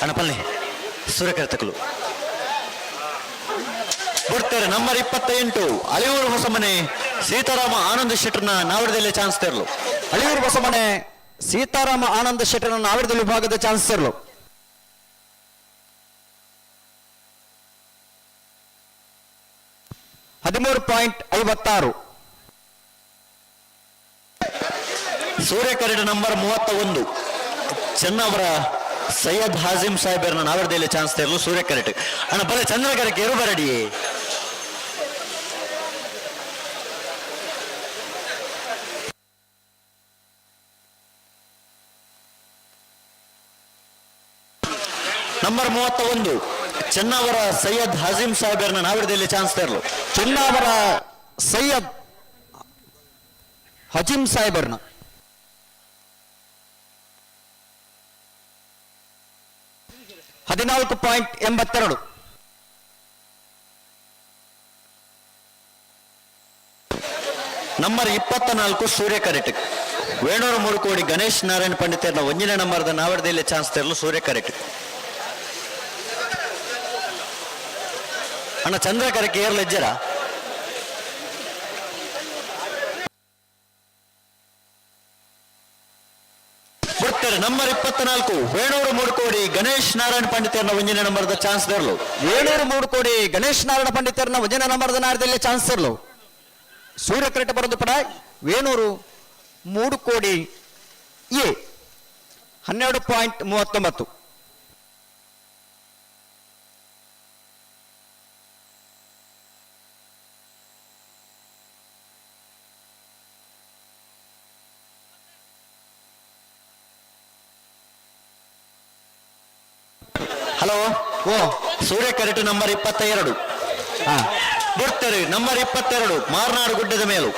ಅಣ್ಣ ಪಲ್ಲೆ ಸೂರ್ಯಕರ ತಕಲು ಬರ್ತಾರೆ. ನಂಬರ್ 28 ಅಳಿಯೂರು ಹೊಸಮನೆ ಸೀತಾರಾಮ ಆನಂದ ಶೆಟ್ಟರ್ನ ನಾವರದಲ್ಲಿ ಚಾನ್ಸ್ ತರಲು. ಅಳಿಯೂರು ಹೊಸಮನೆ ಸೀತಾರಾಮ ಆನಂದ ಶೆಟ್ಟರ್ನ ನಾವರದಲ್ಲಿ ವಿಭಾಗದ ಚಾನ್ಸ್ ತರಲು. 13.56. ಸೂರ್ಯ ಕರಡು ನಂಬರ್ 31 ಚೆನ್ನವರ ಸೈಯದ್ ಹಾಜಿಮ್ ಸಾಹೇಬರ್ನ ನಾವರದಲ್ಲಿ ಚಾನ್ಸ್ ತರಲು ಸೂರ್ಯ ಕರೆಟ್. ಅಣ್ಣ ಬಲೆ ಚಂದ್ರ ಕರೆಕ್ ಏರು ಬರಡಿ. ನಂಬರ್ 31 ಚೆನ್ನವರ ಸೈಯದ್ ಹಾಜಿಮ್ ಸಾಹೇಬರ್ನ ನಾವರದಲ್ಲಿ ಚಾನ್ಸ್ ತರಲು. ಚೆನ್ನವರ ಸೈಯದ್ ಹಜೀಮ್ ಸಾಹೇಬರ್ನ 14.82. ನಂಬರ್ 24 ಸೂರ್ಯ ಕರೆಕ್ಟ್ ವೇಣೂರು ಮೂರು ಕೋಡಿ ಗಣೇಶ್ ನಾರಾಯಣ ಪಂಡಿತರ್ನ ಒಂದನೇ ನಂಬರ್ದ ನಾವರದಲ್ಲಿ ಚಾನ್ಸ್ ತರಲು ಸೂರ್ಯ ಕರೆಕ್ಟ್. ಅಣ್ಣ ಚಂದ್ರ ಕರೆಕ್ಟ್ ಏರ್ಲ ಇಜ್ಜರ. ಬರ್ತಾರೆ ನಂಬರ್ 24 ವೇಣೂರು ಮೂರು ಕೋಡಿ ಗಣೇಶ್ ನಾರಾಯಣ ಪಂಡಿತರ್ನ ಒಂದನೇ ನಂಬರ್ದ ಚಾನ್ಸ್ ತರಲು. ವೇಣೂರು ಮೂರು ಕೋಡಿ ಗಣೇಶ್ ನಾರಾಯಣ ಪಂಡಿತರ್ನ ಒಂದನೇ ನಂಬರ್ದ ನಾರದಲ್ಲಿ ಚಾನ್ಸ್ ತರಲು. ಸೂರ್ಯ ಕರೆಕ್ಟ್ ಬರೋದು ಪಡ ವೇಣೂರು 3 ಕೋಡಿ ಎ 12.39. ಹಲೋ ಓ ಸೂರ್ಯ ಕರೆಕ್ಟ್ ನಂಬರ್ 22. ಬರ್ತಾರೆ ನಂಬರ್ 22 ಮಾರ್ನಾಡು ಗುಡ್ಡದ ಮೇಲು.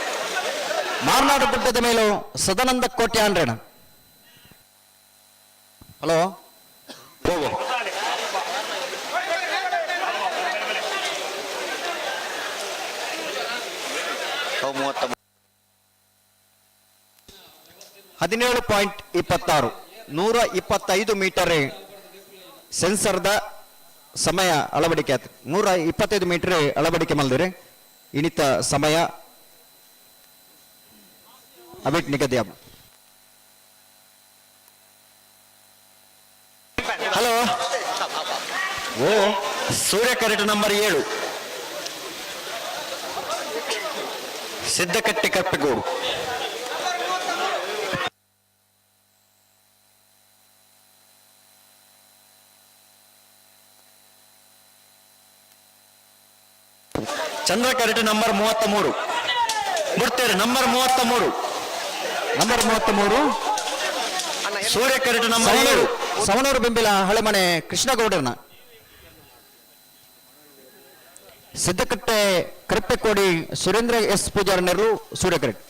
ಮಾರ್ನಾಡು ಗುಡ್ಡದ ಮೇಲೂ ಸದಾನಂದ ಕೋಟೆ ಆನ್ರೇಣ. ಹಲೋ ಹೋಗು. 17.26 125 ಮೀಟರ್ ಸೆನ್ಸರ್ದ ಸಮಯ ಅಳವಡಿಕೆ ಆಯ್ತು. 125 ಮೀಟರ್ ಅಳವಡಿಕೆ ಮಲ್ದಿರಿ ಇನಿತ ಸಮಯ ಅಬಿಟ್ ನಿಗದಿ. ಹಲೋ ಓ ಸೂರ್ಯ ಕರೆಟ್ ನಂಬರ್ 7 ಸಿದ್ದಕಟ್ಟೆ ಕಪ್ಪೆಗೂಡು. ಚಂದ್ರ ಕರೆಟ್ ನಂಬರ್ 33 ಬಿಡ್ತೇವೆ. ನಂಬರ್ 33. ನಂಬರ್ 33 ಸೂರ್ಯ ಕರೆಟ್ ನಂಬರ್ 7 ಸವಣೂರು ಬಿಂಬಿಲ ಹಳೆಮನೆ ಕೃಷ್ಣಗೌಡರನ. ಸಿದ್ದಕಟ್ಟೆ ಕರಪ್ಪೆಕೋಡಿ ಸುರೇಂದ್ರ ಎಸ್ ಪೂಜಾರನರು ಸೂರ್ಯ ಕರೆಟ್.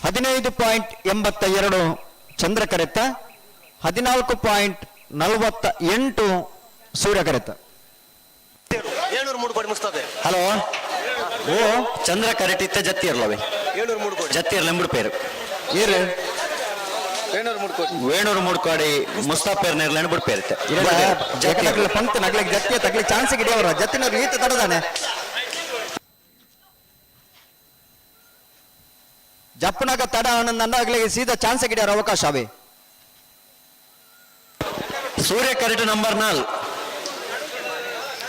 15.82 ಚಂದ್ರ ಕರೆತ, 14.48 ಸೂರ್ಯ ಕರೆತ. ಹಲೋ ಓ ಚಂದ್ರ ಕರೆಟಿತ್ತ ಜತ್ತಿ ಇರ್ಲವೆ ಜತ್ತಿ ಇರ್ಲ ಎಂಬುಡು ಪೇರು ಏರು ವೇಣೂರು ಮೂಡ್ಕೋಡಿ ಮುಸ್ತಾಪೇರ್ ನೇರ್ಲ ಎಂಬುಡು ಪೇರು ಪಂಕ್ತಿ ನಗ್ಲಿಕ್ಕೆ ಜತ್ತಿಯ ತಗ್ಲಿಕ್ಕೆ ಚಾನ್ಸ್ ಗಿಡಿಯವರ ಜತ್ತಿನವ್ರು ಈತ ತಡದಾನೆ. ಜಪ್ಪನಾಗ ತಡ ನನ್ನ ಸೀದಾ ಚಾನ್ಸ್ ಗಿಡಿಯವರ ಅವಕಾಶ ಅವೇ. ಸೂರ್ಯ ಕರೆಟ್ ನಂಬರ್ 4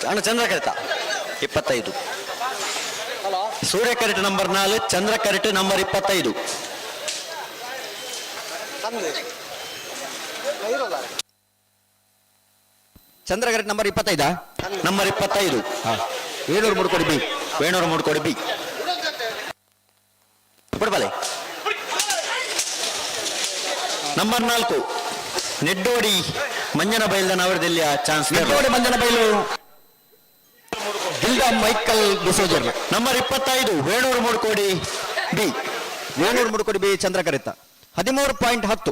ಅಣ್ಣ ಚಂದ್ರ ಕರೆತ 25. ಸೂರ್ಯ ಕರೆಟ್ ನಂಬರ್ 4 ಚಂದ್ರ ಕರೆಟ್ ನಂಬರ್ 25. ಚಂದ್ರ ಕರೆಟ್ number 25. Number 25. Venur Moodkodi B. Venur Moodkodi B. ಬಿಡ್ಬಲೆ. ನಂಬರ್ 4 ನೆಡ್ಡೋಡಿ ಮಂಜನ ಬೈಲ್ದ ನವರದಿಲ್ಲಿಯ ಚಾನ್ಸ್. ನೆಡ್ಡೋಡಿ ಮಂಜನ ಬೈಲು ಗಿಲ್ಡಾ ಮೈಕಲ್ ಡಿಸೋಜರ್. Number 25 Venur Moodkodi B. Venur Moodkodi B Chandra ಕರೆತ 13.10.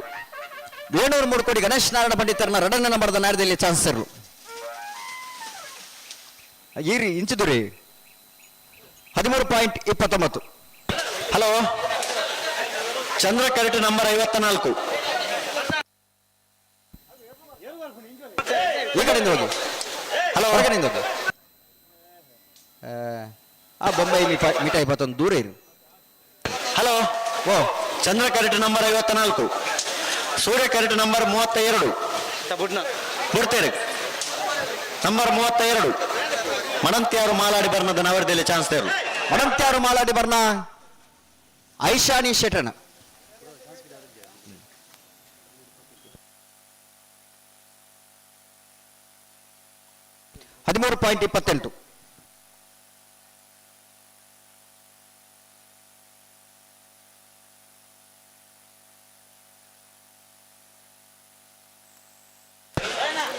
ವೇಣೂರು ಮೂಡ್ಕೋಡಿ ಗಣೇಶ್ ನಾರಾಯಣ ಪಂಡಿತರನ್ನ ಎರಡನೇ ನಂಬರ್ದ ನಾರದಲ್ಲಿ ಚಾನ್ಸ್ ಇರಲು ಈರಿ ಇಂಚಿದುರಿ 13.29. ಹಲೋ ಚಂದ್ರ ಕರೆಟ್ ನಂಬರ್ 54. ಈ ಕಡೆಯಿಂದ ಹೋಗಿ. ಹಲೋ ಹೊರಗಡೆಯಿಂದ ಹೋಗಿ. ಆ ಬೊಂಬೈ ಮಿಠಾಯಿ ಮಿಠಾಯಿ ಬತ್ತೊಂದು ದೂರ ಇರು. ಹಲೋ ಓ ಚಂದ್ರ ಕರೆಟ್ ನಂಬರ್ 54. ಸೂರ್ಯ ಕರೆಟ್ ನಂಬರ್ 32. ಬಿಡ್ತೇನೆ ನಂಬರ್ 32 ಮಣಂತ್ಯಾರು ಮಾಲಾಡಿ ಬರ್ನದ ನವರದಲ್ಲಿ ಚಾನ್ಸ್ ತೇರು. ಮಣಂತ್ಯಾರು ಮಾಲಾಡಿ ಬರ್ನ ಐಶಾನಿ ಶೆಟ್ಟಣ. 13.28.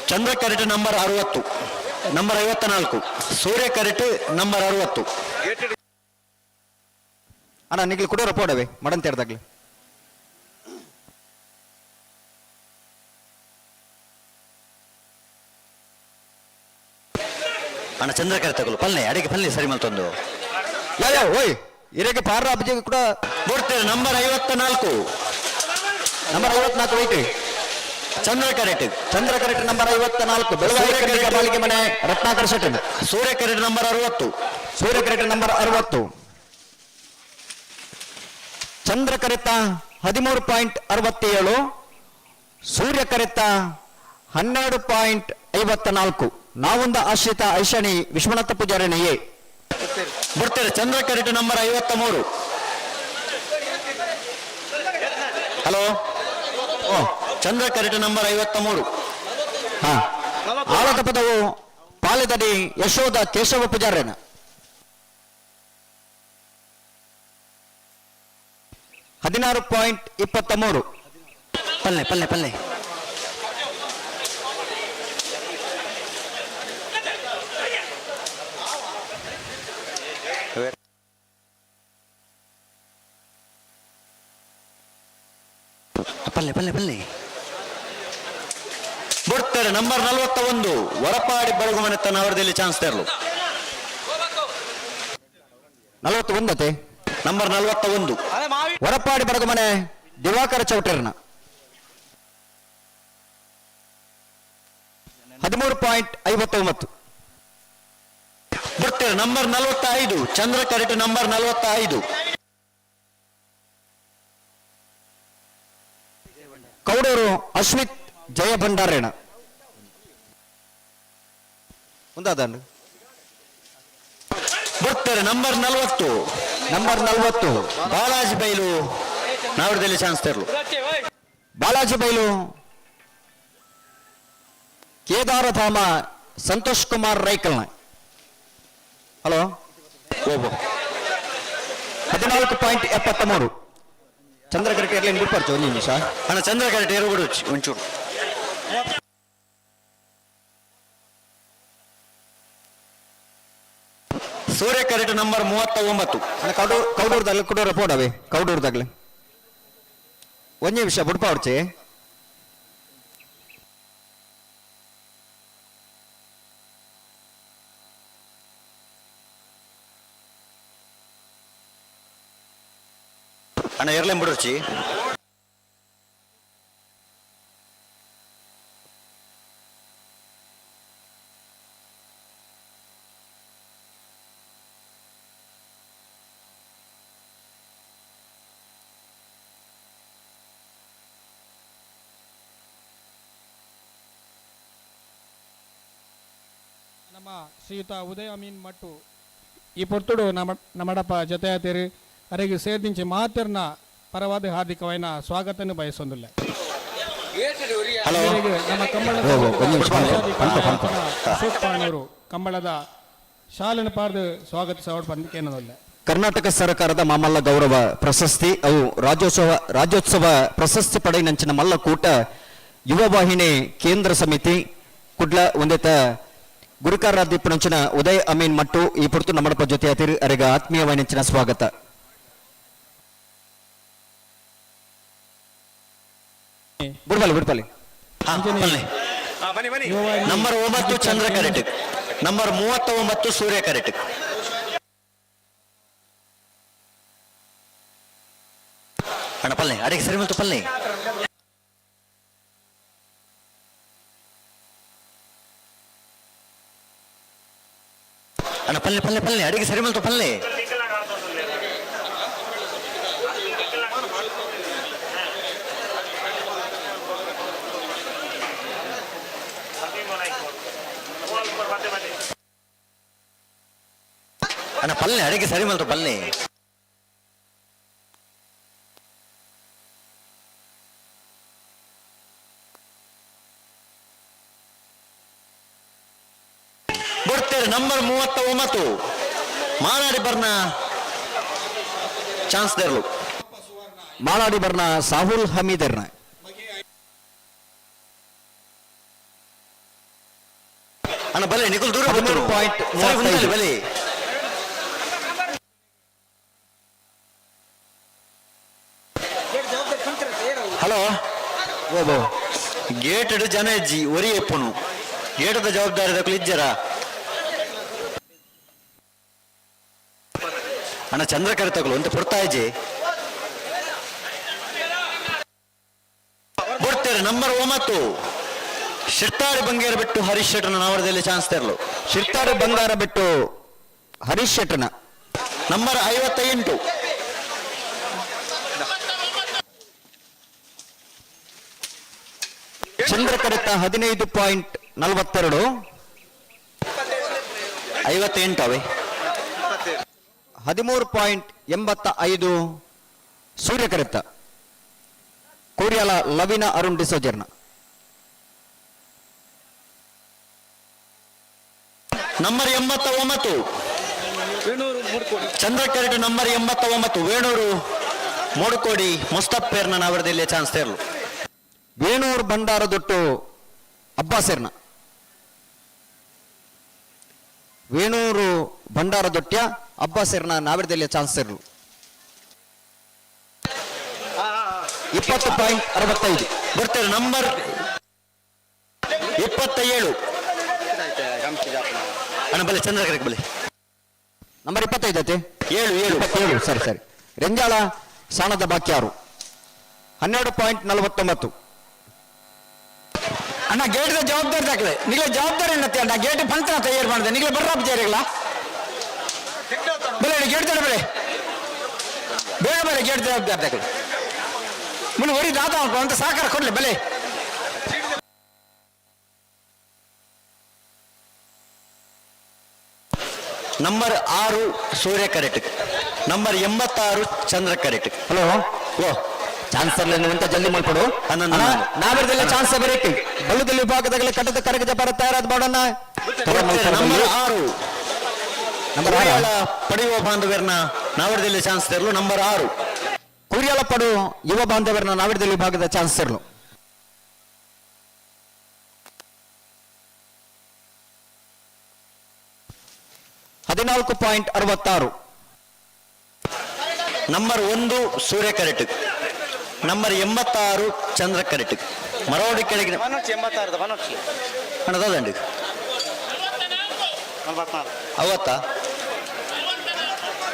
ಚಂದ್ರ ಕರೆಟ್ ನಂಬರ್ 60. ನಂಬರ್ 54. ಸೂರ್ಯ ಕರೆಟ್ ನಂಬರ್ 60. ಅಣ್ಣ ನಿಗ್ಲು ಕುಡೋರ ಪೋಡವೆ ಮಡಂತೇರ್ದಾಗ್ಲಿ. ಅಣ್ಣ ಚಂದ್ರ ಕರೆ ತಗೊಳ್ಳು ಪಲ್ಲೆ ಅಡಿಗೆ ಪಲ್ಲೆ ಸರಿ ಮಲ್ತೊಂದು. ಯಾ ಯಾ ಓಯ್ ಇರಕ್ಕೆ ಪಾರ ಅಬ್ಜಿ ಕೂಡ. ಬಿಡ್ತೇವೆ ನಂಬರ್ 54. Number 54 white. ಚಂದ್ರ ಕರೆಟ್. ಚಂದ್ರ ಕರೆಟ್ ನಂಬರ್ 54. ಬೆಳಗಾವಿ ಕರ್ನಾಟಕ ಬಾಲಿಗೆ ಮನೆ ರತ್ನಾಕರ್ ಶೆಟ್ಟರ್. ಸೂರ್ಯ ಕರೆಟ್ ನಂಬರ್ 60. ಸೂರ್ಯ ಕರೆಟ್ ನಂಬರ್ 60. ಚಂದ್ರ ಕರೆತ 13.67, ಸೂರ್ಯ ಕರೆತ 12.54. ನಾವೊಂದು ಆಶ್ರಿತ ಐಶಾನಿ ವಿಶ್ವನಾಥ ಪೂಜಾರಣಿಯೇ. ಬಿಡ್ತೇವೆ ಚಂದ್ರ ಕರೆಟ್ ನಂಬರ್ 53. ಹಲೋ ಓ ಚಂದ್ರ ಕರೆಟ್ ನಂಬರ್ 53. ಹಾ ಆಳದ ಪದವು ಪಾಲೆದಡಿ ಯಶೋಧ ಕೇಶವ ಪೂಜಾರನ. 16.23. ಪಲ್ಲೆ ಪಲ್ಲೆ ಪಲ್ಲೆ. ಪಲ್ಲೆ ಪಲ್ಲೆ ಪಲ್ಲೆ ಬುಡ್ತಾರೆ ನಂಬರ್ 41 ವರಪಾಡಿ ಬಡಗುಮನೆ ತನ್ನ ಚಾನ್ಸ್ ತರಲು. 41 ನಂಬರ್ 41 ವರಪಾಡಿ ಬಡಗುಮನೆ ದಿವಾಕರ ಚೌಟರ್ನ 13.59. ಬುಡ್ತಾರೆ ನಂಬರ್ 45 ಚಂದ್ರ ಕರೆಟ್ ನಂಬರ್ 45. ಕೌಡೂರು ಅಶ್ವಿತ್ ಜಯ ಭಂಡಾರೇಣ ಒಂದಾದಂಡು. ಬುಡ್ತಾರೆ ನಂಬರ್ 40. ನಂಬರ್ 40 ಬಾಲಾಜಿ ಬೈಲು ನಾವರದಲ್ಲಿ ಚಾನ್ಸ್ ತರಲು. ಬಾಲಾಜಿ ಬೈಲು ಕೇದಾರಧಾಮ ಸಂತೋಷ್ ಕುಮಾರ್ ರೈಕಲ್ನ. ಹಲೋ ಓಬೋ 14.73. ಚಂದ್ರಕರೆಟ್ ಎರ್ಲಿನ್ ಬಿಡ್ಪರ್ಚು ಒಂದು ನಿಮಿಷ. ಅಣ್ಣ ಚಂದ್ರ ಕರೆಟ್ ಏರುಗುಡು ಒಂಚೂರು. ಸೂರ್ಯ ಕರೆಟ್ ನಂಬರ್ 39. ಅಣ್ಣ ಕೌಡೂರ್ ಕೌಡೂರ್ದಾಗ್ಲೆ ಕುಡೂರ ಪೋಡವೆ ಕೌಡೂರ್ದಾಗ್ಲೆ ಒಂದು ನಿಮಿಷ ಬುಡ್ಪಾವಡ್ಚಿ. ಅಣ್ಣ ಎರ್ಲೆಂ ಬಿಡುಚಿ. ನಮ್ಮ ಶ್ರೀಯುತ ಉದಯ ಅಮೀನ್ ಮಟ್ಟು ಈ ಪೊರ್ತುಡು ನಮ್ಮ ನಮ್ಮಡಪ್ಪ ಜೊತೆಯಾತಿರು ಅರೆಗೆ ಸೇರ್ದಿಂಚಿ ಮಾತಿರ್ನ ಪರವಾದ ಹಾರ್ದಿಕವೈನ ಸ್ವಾಗತನ್ನು ಬಯಸೊಂದಿಲ್ಲ. ಹಲೋ ನಮ್ಮ ಕಂಬಳದ ಅಶೋಕ್ ಪಾಣೂರು ಕಂಬಳದ ಶಾಲೆನ ಪಾರ್ದು ಸ್ವಾಗತಿಸ ಬಂದಿಕೇನದಲ್ಲ. ಕರ್ನಾಟಕ ಸರ್ಕಾರದ ಮಾಮಲ್ಲ ಗೌರವ ಪ್ರಶಸ್ತಿ ಅವು ರಾಜ್ಯೋತ್ಸವ ಪ್ರಶಸ್ತಿ ಪಡೆಯಿನಂಚಿನ ಮಲ್ಲ ಕೂಟ ಯುವ ವಾಹಿನಿ ಕೇಂದ್ರ ಸಮಿತಿ ಕುಡ್ಲ ಒಂದೇತ ಗುರುಕಾರಾದೀಪನಂಚಿನ ಉದಯ್ ಅಮೀನ್ ಮಟ್ಟು ಈ ಪುರ್ತು ನಮ್ಮಡಪ ಜೊತೆ ಅತಿರು ಅರೆಗ ಆತ್ಮೀಯವಾಯಿನಂಚಿನ ಸ್ವಾಗತ. ಬಿಡ್ಬಾಲಿ ಬಿಡ್ಬಾಲಿ. ನಂಬರ್ 9 ಚಂದ್ರ ಕರೆಟ್, ನಂಬರ್ 39 ಸೂರ್ಯ ಕರೆಟ್. ಅಣ್ಣ ಪಲ್ಲೆ ಅಡಿಗೆ ಸರಿ ಮತ್ತು ಪಲ್ಲೆ. ಅಣ್ಣ ಪಲ್ಲೆ ಪಲ್ಲೆ ಪಲ್ಲೆ ಅಡಿಗೆ ಸರಿ ಮತ್ತು ಪಲ್ಲೆ. ಅಣ್ಣ ಪಲ್ಲೆ ಅಡಿಗೆ ಸರಿ ಮಲ್ತು ಪಲ್ಲೆ. ಬರ್ತಾರೆ ನಂಬರ್ 39 ಮಾಲಾಡಿ ಬರ್ನ ಚಾನ್ಸ್ ದೇರ್ಲು. ಮಾಲಾಡಿ ಬರ್ನ ಸಾಹುಲ್ ಹಮೀದರ್ನ. ಅಣ್ಣ ಬಲೆ ನಿಖಿಲ್ ದೂರ 13.35. ಬಲೆ. ಹಲೋ ಓಬೋ ಗೇಟ್ ಜನ ಇಜ್ಜಿ ಒರಿ ಎಪ್ಪುನು ಗೇಟದ ಜವಾಬ್ದಾರಿ ದಕ್ಕಲು ಇಜ್ಜರ. ಅಣ್ಣ ಚಂದ್ರಕರ ತಗಲು ಅಂತ ಪುರ್ತಾಯಿಜಿ. ಬರ್ತಾರೆ ನಂಬರ್ 9 ಶಿರ್ತಾಡಿ ಬಂಗೇರ ಬಿಟ್ಟು ಹರೀಶ್ ಶೆಟ್ಟನ ನವರದಲ್ಲಿ ಚಾನ್ಸ್ ತರಲು. ಶಿರ್ತಾಡಿ ಬಂಗಾರ ಬಿಟ್ಟು ಹರೀಶ್ ಶೆಟ್ಟನ. ನಂಬರ್ 58 ಚಂದ್ರಕರಿತ 15.42. 58 ಅವೇ. 13.85 ಸೂರ್ಯಕರಿತ ಕೋರಿಯಾಲ ಲವಿನ ಅರುಣ್ ಡಿಸೋಜರ್ನ. ನಂಬರ್ 89 ಚಂದ್ರಕರಿಟ ನಂಬರ್ 89 ವೇಣೂರು ಮೂಡುಕೋಡಿ ಮುಸ್ತಫೇರ್ನ ನವರದಲ್ಲಿ ಚಾನ್ಸ್ ತೇರ್ಲು. ವೇಣೂರು ಭಂಡಾರ ದೊಟ್ಟು ಅಬ್ಬಾಸೇರ್ನ. ವೇಣೂರು ಭಂಡಾರ ದೊಟ್ಟ್ಯ ಅಬ್ಬಾಸೇರ್ನ ನಾವಿರದಲ್ಲಿ ಚಾನ್ಸ್ ಇರಲು. 20.65. ಬರ್ತಾರೆ ನಂಬರ್ 27. ಅಣ್ಣ ಬಲೆ ಚಂದ್ರಕರಕ್ಕೆ ಬಲೆ. ನಂಬರ್ 25 ಐತೆ. 7 7. 27. ಸರಿ ಸರಿ. ರೆಂಜಾಳ ಸಾಣದ ಬಾಕ್ಯಾರು 12.49. ಅಣ್ಣ ಗೇಟ್ದ ಜವಾಬ್ದಾರಿ ದಾಖಲೆ ನಿಗಲ ಜವಾಬ್ದಾರಿ ಅನ್ನತ್ತೆ ಅಣ್ಣ. ಗೇಟ್ ಪಂಚನ ತಯಾರು ಮಾಡಿದೆ ನಿಗಲ ಬರ್ರಾಪ್ ಜಾರಿಗಳ ಬೆಲೆ ಗೇಟ್ ತಡ ಬೆಲೆ ಬೇಗ ಬೇರೆ ಗೇಟ್ ಜವಾಬ್ದಾರಿ ದಾಖಲೆ ಮುನ್ನ ಒರಿ ದಾದ ಅಂತ ಸಹಕಾರ ಕೊಡ್ಲಿ ಬೆಲೆ. Number 6 Surya correct, number 86 Chandra correct. Hello ಓ ಚಾನ್ಸರ್ ಅಂತ ಜಲ್ದಿ ಮಾಡ್ಕೊಡು. ನಾವಿರದೆಲ್ಲ ಚಾನ್ಸ್ ಬರೀತಿ. ಬಲ್ಲದಲ್ಲಿ ವಿಭಾಗದಲ್ಲಿ ಕಟ್ಟದ ಕರಗ ಜಪಾರ ತಯಾರಾದ ಮಾಡೋಣ. ನಂಬರ್ 6 ನಂಬರ್ 6 ಪಡೆಯುವ ಬಾಂಧವ್ಯರನ್ನ ನಾವಿರದಲ್ಲಿ ಚಾನ್ಸ್ ತರಲು. ನಂಬರ್ 6 ಕುರಿಯಾಳ ಪಡು ಯುವ ಬಾಂಧವ್ಯರನ್ನ ನಾವಿರದಲ್ಲಿ ವಿಭಾಗದ ಚಾನ್ಸ್ ತರಲು. 14.66. Number 1 Surya correct, number 86 Chandra correct. Marodi ಕೆಳಗಿನ ಹಣದಂಡಿ ಅವತ್ತ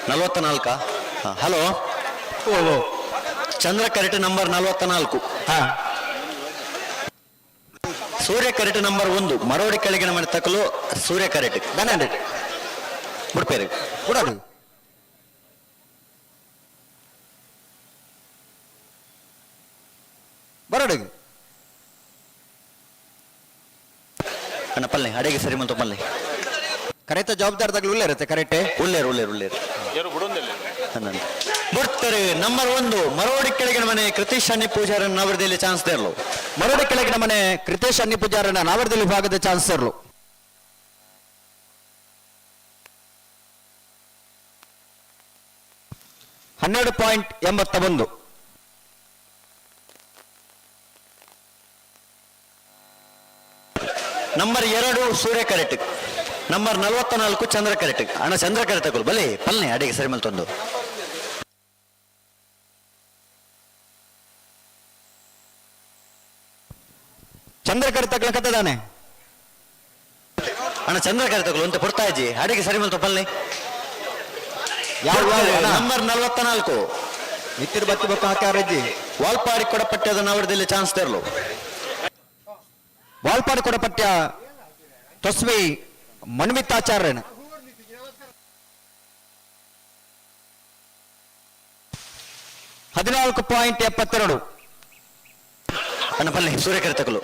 44. ಹಲೋ ಚಂದ್ರ ಕರೆಕ್ಟ್ ನಂಬರ್ 44. ಸೂರ್ಯ ಕರೆಕ್ಟ್ ನಂಬರ್ 1 ಮರೋಡಿ ಕೆಳಗಿನ ಮನೆ ತಕಲು ಸೂರ್ಯ ಕರೆಕ್ಟ್ ಬಿಡ್ಪೇರು ಬಿಡೋದು. ಬರೋಡು ಅಣ್ಣ ಪಲ್ಲೆ ಅಡಿಗೆ ಸರಿ ಮಂತು ಪಲ್ಲೆ. ಕರೆಕ್ಟ್ ಜವಾಬ್ದಾರಿದಾಗಲೂ ಉಳ್ಳೇ ಇರುತ್ತೆ. ಕರೆಕ್ಟ್ ಉಳ್ಳೇರು ಉಳ್ಳೇರು ಉಳ್ಳೇರು ಬರ್ತಾರೆ. ನಂಬರ್ 1 ಮರೋಡಿ ಕೆಳಗಿನ ಮನೆ ಕೃತೀಶ್ ಅನ್ನಿ ಪೂಜಾರನ್ನ ನಾವರದಲ್ಲಿ ಚಾನ್ಸ್ ತರಲು. ಮರೋಡಿ ಕೆಳಗಿನ ಮನೆ ಕೃತೇಶ್ ಅನ್ನಿ ಪೂಜಾರನ್ನ ನಾವರದಲ್ಲಿ ವಿಭಾಗದ ಚಾನ್ಸ್ ತರಲು. 12.81. Number 2 Surya correct, number 44 Chandra correct. ಅಣ್ಣ ಚಂದ್ರ ಕರೆಕ್ಟ್ ತಗೊಳ್ಳು ಬಲೆ ಪಲ್ನೆ ಅಡಿಗೆ ಸರಿ ಮಲ್ತೊಂದು. ಚಂದ್ರ ಕರೆಕ್ಟ್ ತಗೊಳ್ಳ ಕತ್ತದಾನೆ. ಅಣ್ಣ ಚಂದ್ರ ಕರೆಕ್ಟ್ ತಗೊಳ್ಳು ಅಂತ ಪುರ್ತಾಜಿ ಅಡಿಗೆ ಸರಿ ಮಲ್ತು ಪಲ್ನೆ. ಯಾವ ನಂಬರ್ 44 ನಿತ್ಯದ ಬತ್ತಿ ಬೊಕ್ಕ ಹಾಕ್ಯಾರಜ್ಜಿ. ವಾಲ್ಪಾಡಿ ಕೊಡಪಟ್ಯದ ನವರದಲ್ಲಿ ಚಾನ್ಸ್ ತರಲು. ವಾಲ್ಪಾಡಿ ಕೊಡಪಟ್ಯ ತೊಸ್ವಿ ಮನ್ವಿತಾಚಾರ್ಯನ. 14.72. ಅಣ್ಣ ಪಲ್ಲೆ ಸೂರ್ಯ ಕರೆತಕಲು.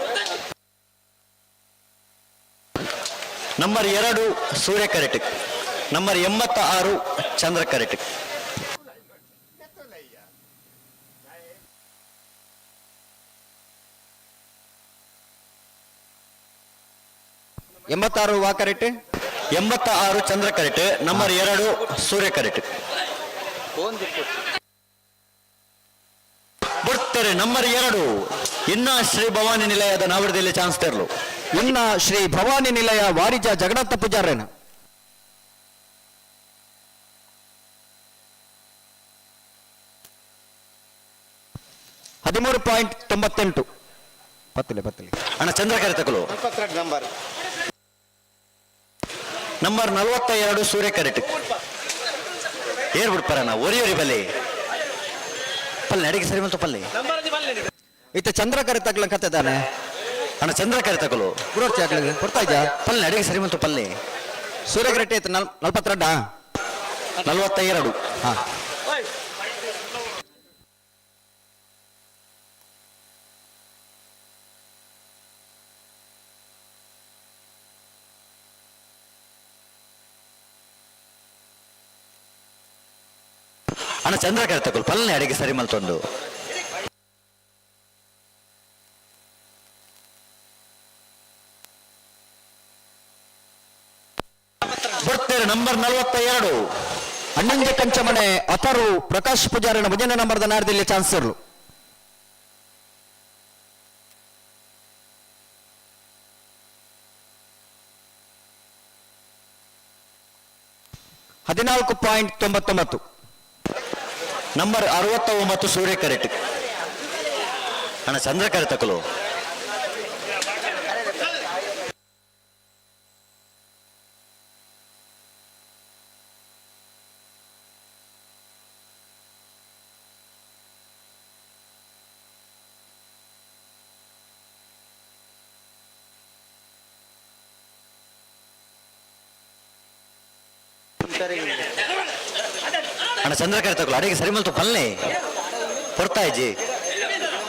Number 2 Surya correct, number 86 Chandra correct. 86 ವಾ correct? 86 Chandra correct, number 2 Surya correct. ಬರ್ತಾರೆ ನಂಬರ್ 2 ಇನ್ನ ಶ್ರೀ ಭವಾನಿ ನಿಲಯದ ನಾವರದಲ್ಲಿ ಚಾನ್ಸ್ ತರಲು. ಇನ್ನ ಶ್ರೀ ಭವಾನಿ ನಿಲಯ ವಾರಿಜ ಜಗನ್ನಾಥ ಪೂಜಾರನ. 13.98. ಪತ್ತಲೆ ಪತ್ತಲೆ. ಅಣ್ಣ ಚಂದ್ರ ಕರೆತಕಲು. ನಂಬರ್ 42 ಸೂರ್ಯ ಕರೆಕ್ಟ್. ಏರ್ ಬಿಡ್ಪಾರಣ್ಣ ಒರಿಯೊರಿ ಬಲ್ಲೆ ಪಲ್ಲೆ ಅಡಿಗೆ ಸರಿ ಬಂತು ಪಲ್ಲೆ. ಇತ್ತ ಚಂದ್ರ ಕರೆತಗ್ಲ ಕತ್ತದಾನೆ. ಅಣ್ಣ ಚಂದ್ರ ಕರೆತಕಲು. ಕೊಡ್ತಾ ಇದ್ಯಾ? ಪಲ್ಲೆ ಅಡಿಗೆ ಸರಿ ಬಂತು ಪಲ್ಲೆ. ಸೂರ್ಯ ಕರೆಕ್ಟ್ ಐತೆ. 42 42. ಹಾ. ಅಣ್ಣ ಚಂದ್ರ ಕರೆತಕಲು ಪಲ್ಲೆ ಅಡಿಗೆ ಸರಿ ಮಲ್ತೊಂದು. ಬರ್ತಾರೆ ನಂಬರ್ 42 ಅಣ್ಣಂಜೆ ಕಂಚಮನೆ ಅಥರು ಪ್ರಕಾಶ್ ಪೂಜಾರನ ಭಜನೆ ನಂಬರ್ದ ನಾಡದಲ್ಲಿ ಚಾನ್ಸ್ ಇರಲು. 14.99. ನಂಬರ್ 69 ಸೂರ್ಯ ಕರೆಕ್ಟ್, ಅಣ್ಣ ಚಂದ್ರಕರ ತಕಲು. ಅಣ್ಣ ಚಂದ್ರಕರ ತಕಲು ಅಡಿಗೆ ಸರಿ ಮಲ್ತು ಪಲ್ಲೆ ಪೊರ್ತಾಯ್ಜಿ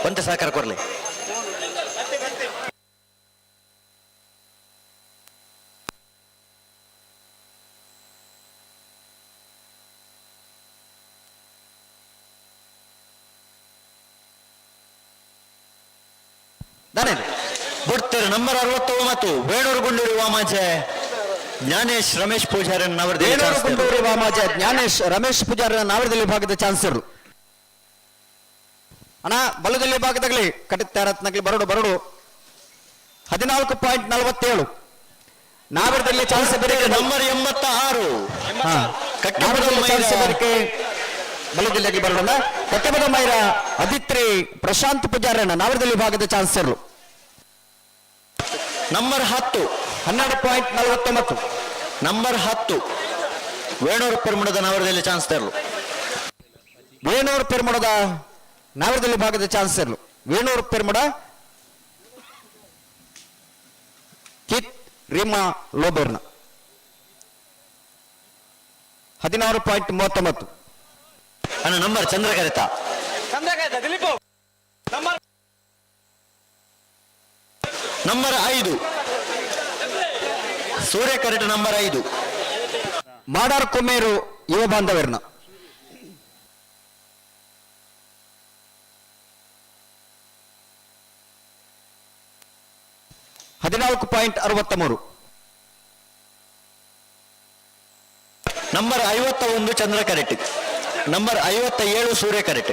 ಒಂತೆ ಸಹಕಾರ ಕೊರ್ಲಿ. ಬಿಡ್ತೀರಿ ನಂಬರ್ 69 ವೇಣೂರು ಗುಂಡೂರಿ ವಾಮಾಜೆ ಜ್ಞಾನೇಶ್ ರಮೇಶ್ ಪೂಜಾರಿ ವೇಣೂರು ಗುಂಡೂರಿ ವಾಮಾಜೆ ಜ್ಞಾನೇಶ್ ರಮೇಶ್ ಪೂಜಾರಿ ನಾವರದಲ್ಲಿ ಭಾಗದ ಚಾನ್ಸರ್. ಅಣ್ಣ ಬಲದಲ್ಲಿ ಭಾಗದಾಗಲಿ ಕಟ್ಟಿತ್ತಾರತ್ನಗಲಿ ಬರಡು ಬರಡು 14.47 ನಾವರದಲ್ಲಿ ಚಾನ್ಸ್ ಬೇರಿಕೆ ನಂಬರ್ 86 ಚಾನ್ಸ್ ಬೇರಿಕೆ ಬಲದಲ್ಲಿ ಬರೋಣ. ಕಟ್ಟೆಬದ ಮೈರ ಅದಿತ್ರಿ ಪ್ರಶಾಂತ್ ಪೂಜಾರಣ್ಣ ನಾವರದಲ್ಲಿ ಭಾಗದ ಚಾನ್ಸರ್. ನಂಬರ್ 10 12.49 ನಂಬರ್ 10 ವೇಣೂರು ಪೆರ್ಮುಡದ ನಾವರದಲ್ಲಿ ಚಾನ್ಸ್ ತರಲು. ವೇಣೂರು ಪೆರ್ಮುಡದ ನಾವರದಲ್ಲಿ ಭಾಗದ ಚಾನ್ಸ್ ಇರಲು. ವೇಣೂರು ಪೆರ್ಮುಡ ಕಿತ್ ರೀಮಾ ಲೋಬೆರ್ನ 16.39. ಅಣ್ಣ ನಂಬರ್ ಚಂದ್ರಕರಿತ ನಂಬರ್ 5 ಸೂರ್ಯ ಕರೆಟ ನಂಬರ್ 5 ಮಾಡಾರ್ ಕೊಮೇರು ಯುವ ಬಾಂಧವರ್ನ 14.63. ನಂಬರ್ 51 ಚಂದ್ರ ಕರೆಟ್ ನಂಬರ್ 57 ಸೂರ್ಯ ಕರೆಟ್.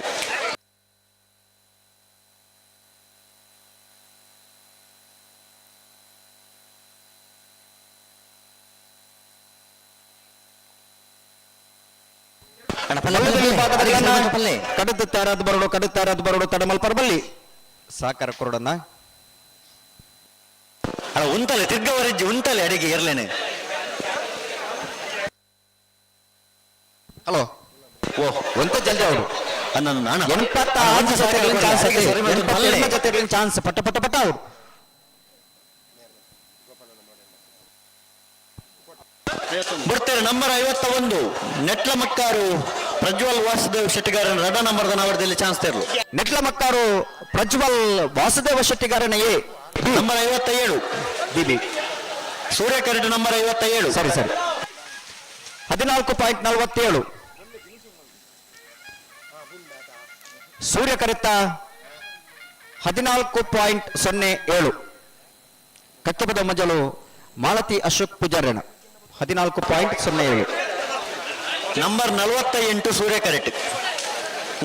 ಕಡುತ್ತ ತಾರಾದ ಬರಡು ಕಡುತ್ತ ತಾರಾದ ಬರಡು ತಡಮಲ್ ಪರಬಲ್ಲಿ ಸಾಕಾರ ಕೊರಡನ್ನ. ಅಲ್ಲ ಉಂತಲೆ ತಿರ್ಗವರೆಜ್ಜಿ ಉಂತಲೆ ಅಡಿಗೆ ಇರ್ಲೇನೆ. ಹಲೋ ಓ ಒಂತ ಜಲ್ದಿ ಅವರು 86 ಚಾನ್ಸ್ ಜೊತೆ ಚಾನ್ಸ್ ಪಟ್ಟ ಪಟ್ಟ ಪಟ್ಟ ಅವರು. ಬಿಡ್ತಾರೆ ನಂಬರ್ 51 ನೆಟ್ಲ ಮಕ್ಕಾರು ಪ್ರಜ್ವಲ್ ವಾಸುದೇವ್ ಶೆಟ್ಟಿಗಾರನ ರಡ ನಂಬರ್ ನವರದಲ್ಲಿ ಚಾನ್ಸ್ ತರಲು. ನೆಟ್ಲ ಮಕ್ಕಾರು ಪ್ರಜ್ವಲ್ ವಾಸುದೇವ ಶೆಟ್ಟಿಗಾರನ ಎ ನಂಬರ್ 57 ಬಿಬಿ ಸೂರ್ಯ ಕರೆಟ್ ನಂಬರ್ 57. ಸರಿ ಸರಿ 14.47 ಸೂರ್ಯ ಕರೆತ 14.07 ಕಚ್ಚಬದ ಮಜಲು ಮಾಲತಿ ಅಶೋಕ್ ಪೂಜಾರಣ 14.07. ನಂಬರ್ 48 ಸೂರ್ಯ ಕರೆಟ್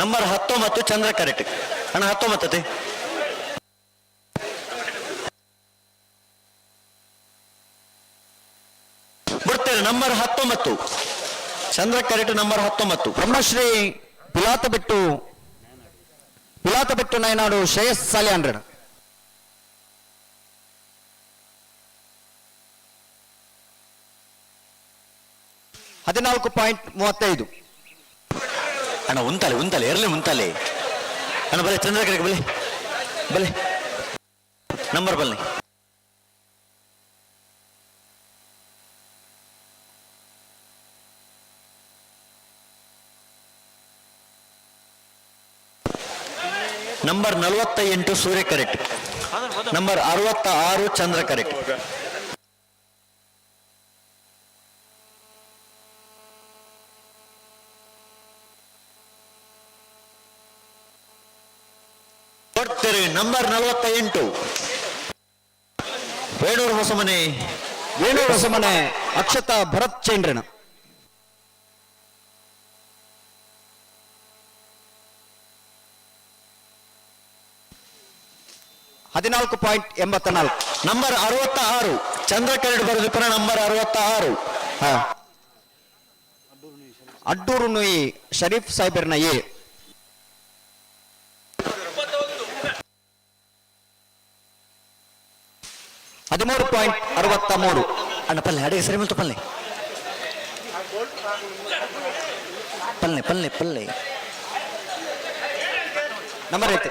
ನಂಬರ್ 19 ಚಂದ್ರ ಕರೆಟ್. ಅಣ್ಣ 19 ಬಿಡ್ತೇನೆ ನಂಬರ್ 19 ಚಂದ್ರ ಕರೆಟ್ ನಂಬರ್ 19. ಬ್ರಹ್ಮಶ್ರೀ ಪಿಲಾತ ಬಿಟ್ಟು ನಾಯನಾಡು ಶ್ರೇಯಸ್ ಸಾಲಿಯಾನ್ರಣ. 14.35. ಅಣ್ಣ ಉಂತಲೆ ಉಂತಲೆ ಇರಲಿ ಉಂತಲೆ ಅಣ್ಣ ಬಲೆ ಚಂದ್ರ ಕರೆಗೆ ಬಲೆ ಬಲೆ ನಂಬರ್ ಬಲ್ಲೆ. ನಂಬರ್ 48 ಸೂರ್ಯ ಕರೆಕ್ಟ್ ನಂಬರ್ 66 ಚಂದ್ರ ಕರೆಕ್ಟ್. ಕೊಡ್ತೀರಿ ನಂಬರ್ 48 ವೇಣೂರು ಹೊಸಮನೆ ವೇಣೂರು ಹೊಸಮನೆ ಅಕ್ಷತಾ ಭರತ್ ಚೇಂದ್ರನ. 14.84. ನಂಬರ್ 66 ಚಂದ್ರ ಕರಡ್ ಬರೆದುಪುರ ನಂಬರ್ 66. ಅಡ್ಡೂರು ನುಯಿ ಶರೀಫ್ ಸಾಹೇಬರ್ನ ಎ. 13.63. ಅಣ್ಣ ಪಲ್ಲೆ ಅಡಿಗೆ ಸರಿ ಮಲ್ತು ಪಲ್ಲೆ ಪಲ್ಲೆ ಪಲ್ಲೆ ಪಲ್ಲೆ. ನಂಬರ್ ಐತೆ.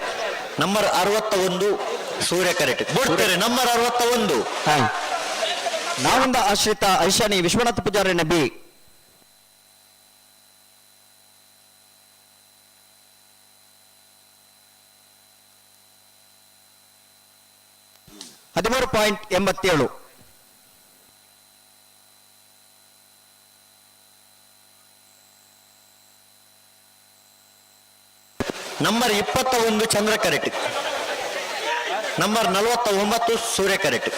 ನಂಬರ್ 61 ಸೂರ್ಯ ಕರೆಕ್ಟ್ ಬಿಡ್ತಾರೆ. ನಂಬರ್ 61. ನಾವೊಂದ ಆಶ್ರಿತ ಐಶಾನಿ ವಿಶ್ವನಾಥ ಪೂಜಾರಿ ಬಿ. 13.87. ನಂಬರ್ 21 ಚಂದ್ರ ಕರೆಕ್ಟ್. ನಂಬರ್ 49 ಸೂರ್ಯ ಕರೆಕ್ಟ್.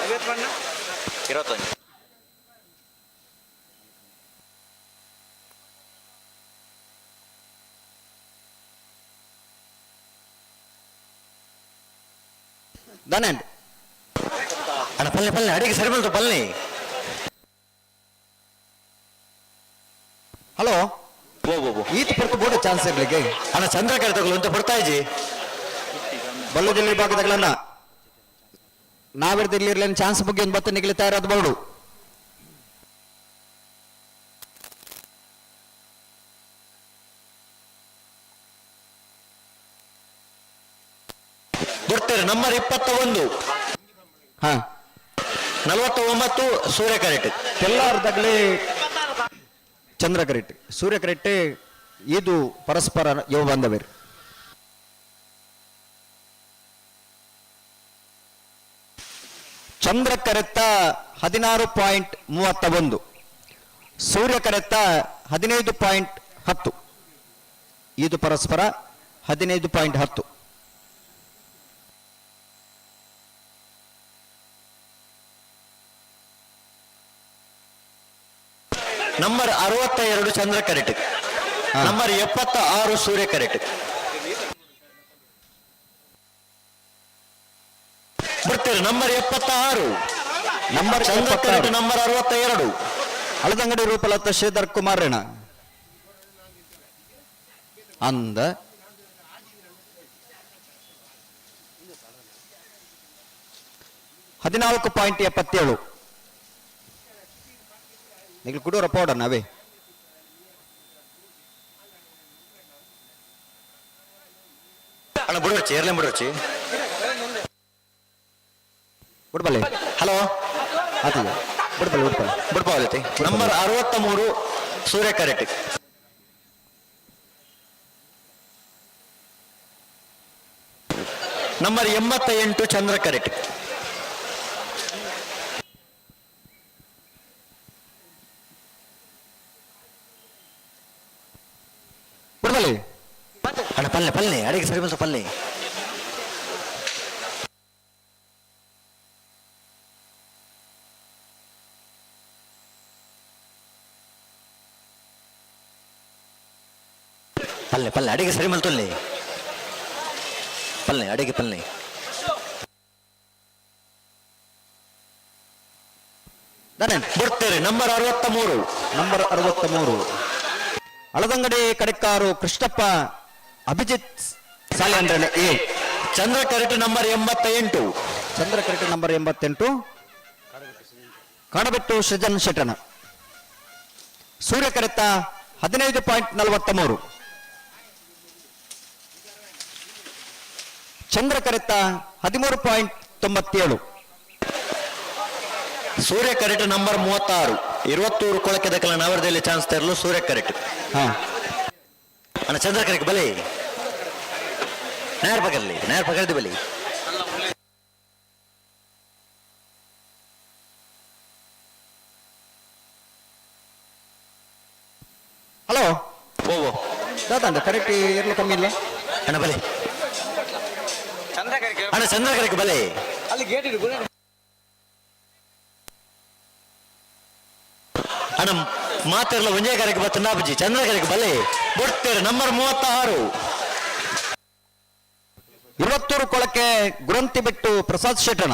21. ಧನ್ಯಂಡ್. ಅಣ್ಣ ಪಲ್ಲೆ ಪಲ್ಲೆ ಅಡಿಗೆ ಸರಿ ಬಂತು ಪಲ್ಲೆ. ಹಲೋ. ಓ ಓ ಓ. ಈತ ಪುರ್ತು ಬೋರ್ಡ್ ಚಾನ್ಸ್ ಇರ್ಲಿಕ್ಕೆ. ಅಣ್ಣ ಚಂದ್ರ ಕರೆ ತಗೊಳ್ಳು ಅಂತ ಬರ್ತಾ ಇಜ್ಜಿ. ಬಲ್ಲುದಿಲ್ಲಿ ಭಾಗದಗಳನ್ನ ನಾವಿರ್ದಿಲ್ಲಿ ಇರ್ಲಿ ಚಾನ್ಸ್ ಬಗ್ಗೆ ಒಂದು ಬತ್ತ ನಿಗಲಿ ತಯಾರಾದ ಬೋರ್ಡು. ಬರ್ತಾರೆ. ನಂಬರ್ 21. 49 ಸೂರ್ಯ ಕರೆಕ್ಟ್. ತೆಲ್ಲಾರ್ದಾಗಲೇ ಚಂದ್ರ ಕರೆಕ್ಟ್, ಸೂರ್ಯ ಕರೆಕ್ಟ್, ಇದು ಪರಸ್ಪರ ಯುವ ಬಾಂಧವ್ಯರು. ಚಂದ್ರ ಕರೆತ್ತ 16.31, ಸೂರ್ಯ ಕರೆತ್ತ 15.10, ಇದು ಪರಸ್ಪರ 15.10. ನಂಬರ್ 62 ಚಂದ್ರ ಕರೆಕ್ಟ್. ನಂಬರ್ 76 ಸೂರ್ಯ ಕರೆಕ್ಟ್. ಬರ್ತೀರಿ. Number 76. Number Chandra correct. Number 62. ಹಳದಂಗಡಿ ರೂಪಲತ Sridhar Kumar ರೇಣ ಅಂದ 14.77. ನೀವು ಕುಡೋರ ಪೌಡರ್ ನಾವೇ. ಅಣ್ಣ ಬಿಡೋರ್ಚಿ ಏರ್ಲೇನ್ ಬಿಡೋರ್ಚಿ. ಬಿಡ್ಬಲ್ಲೆ. ಹಲೋ. ಆತಿದೆ. ಬಿಡ್ಬಲ್ಲೆ, ಬಿಡ್ಬಲ್ಲೆ. ಬಿಡ್ಬಾವಲೈತಿ. ನಂಬರ್ 63 ಸೂರ್ಯ ಕರೆಕ್ಟ್. ನಂಬರ್ 88 ಚಂದ್ರ ಕರೆಕ್ಟ್. ಬಿಡ್ಬಲ್ಲೆ. ಅಣ್ಣ ಪಲ್ಲೆ ಪಲ್ಲೆ ಅಡಿಗೆ ಸರಿ ಬಂತು ಪಲ್ಲೆ. ಪಲ್ಲೆ ಪಲ್ಲೆ ಅಡಿಗೆ ಸರಿ ಮಲ್ತೊಲ್ಲೆ ಪಲ್ಲೆ ಅಡಿಗೆ ಪಲ್ಲೆ. ಬರ್ತಾರೆ. ನಂಬರ್ 63. ನಂಬರ್ 63 ಹಳದಂಗಡಿ ಕಡೆಕಾರು ಕೃಷ್ಣಪ್ಪ ಅಭಿಜಿತ್ ಸಾಲಿಯಂದ್ರನೆ ಎ. Chandra correct number 88. ಚಂದ್ರ ಕರೆಕ್ಟ್ ನಂಬರ್ 88. ಕಾಡಬೆಟ್ಟು ಸೃಜನ್ ಶೆಟ್ಟನ. ಸೂರ್ಯ ಕರೆತ 15.43. ಚಂದ್ರ ಕರೆತ 13.97. ಸೂರ್ಯ ಕರೆಕ್ಟ್ ನಂಬರ್ 36. 21 ಕೊಳಕೆ ದಕ್ಕಲ ನವರದಲ್ಲಿ ಚಾನ್ಸ್ ತರಲು ಸೂರ್ಯ ಕರೆಕ್ಟ್. ಅಣ್ಣ ಚಂದ್ರ ಕರೆಕ್ಟ್ ಬಲಿ. ನೇರ ಪಕಡ್ಲಿ, ನೇರ ಪಕಡ್ದು ಬಲಿ. ಹಲೋ. ಓ ಓ. ದಾದ ಕರೆಕ್ಟ್ ಇರ್ಲು ಕಮ್ಮಿ ಇಲ್ಲ. ಅಣ್ಣ ಬಲಿ. ಅಣ್ಣ ಚಂದ್ರ ಕರೆಕ್ಟ್ ಬಲಿ. ಅಲ್ಲಿ ಗೇಟ್ ಇಡು. ಅಣ್ಣ ಮಾತಿರಲ್ಲ ಒಂದೇ ಕರೆಗೆ ಬತ್ತ ನಾಬಜಿ ಚಂದ್ರ ಕರೆಗೆ ಬಲೆ ಬಿಡ್ತೇವೆ. ನಂಬರ್ 36. 21 ಕೊಳಕೆ ಗುರಂತಿ ಬಿಟ್ಟು ಪ್ರಸಾದ್ ಶೆಟ್ಟಣ.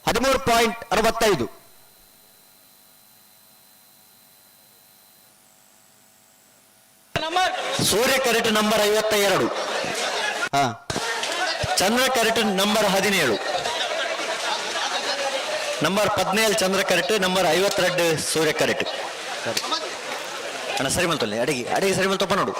13.65. ಸೂರ್ಯ ಕರೆಟ್ ನಂಬರ್ 52. ಹಾ. ಚಂದ್ರ ಕರೆಟ್ ನಂಬರ್ 17. ನಂಬರ್ 17 ಚಂದ್ರ ಕರೆಟ್, ನಂಬರ್ 52 ಸೂರ್ಯ ಕರೆಟ್. ಅಣ್ಣ ಸರಿ ಮಲ್ತೊಲ್ಲೆ, ಅಡಿಗೆ ಅಡಿಗೆ ಸರಿ ಮಲ್ತೊಪ್ಪ ನೋಡು.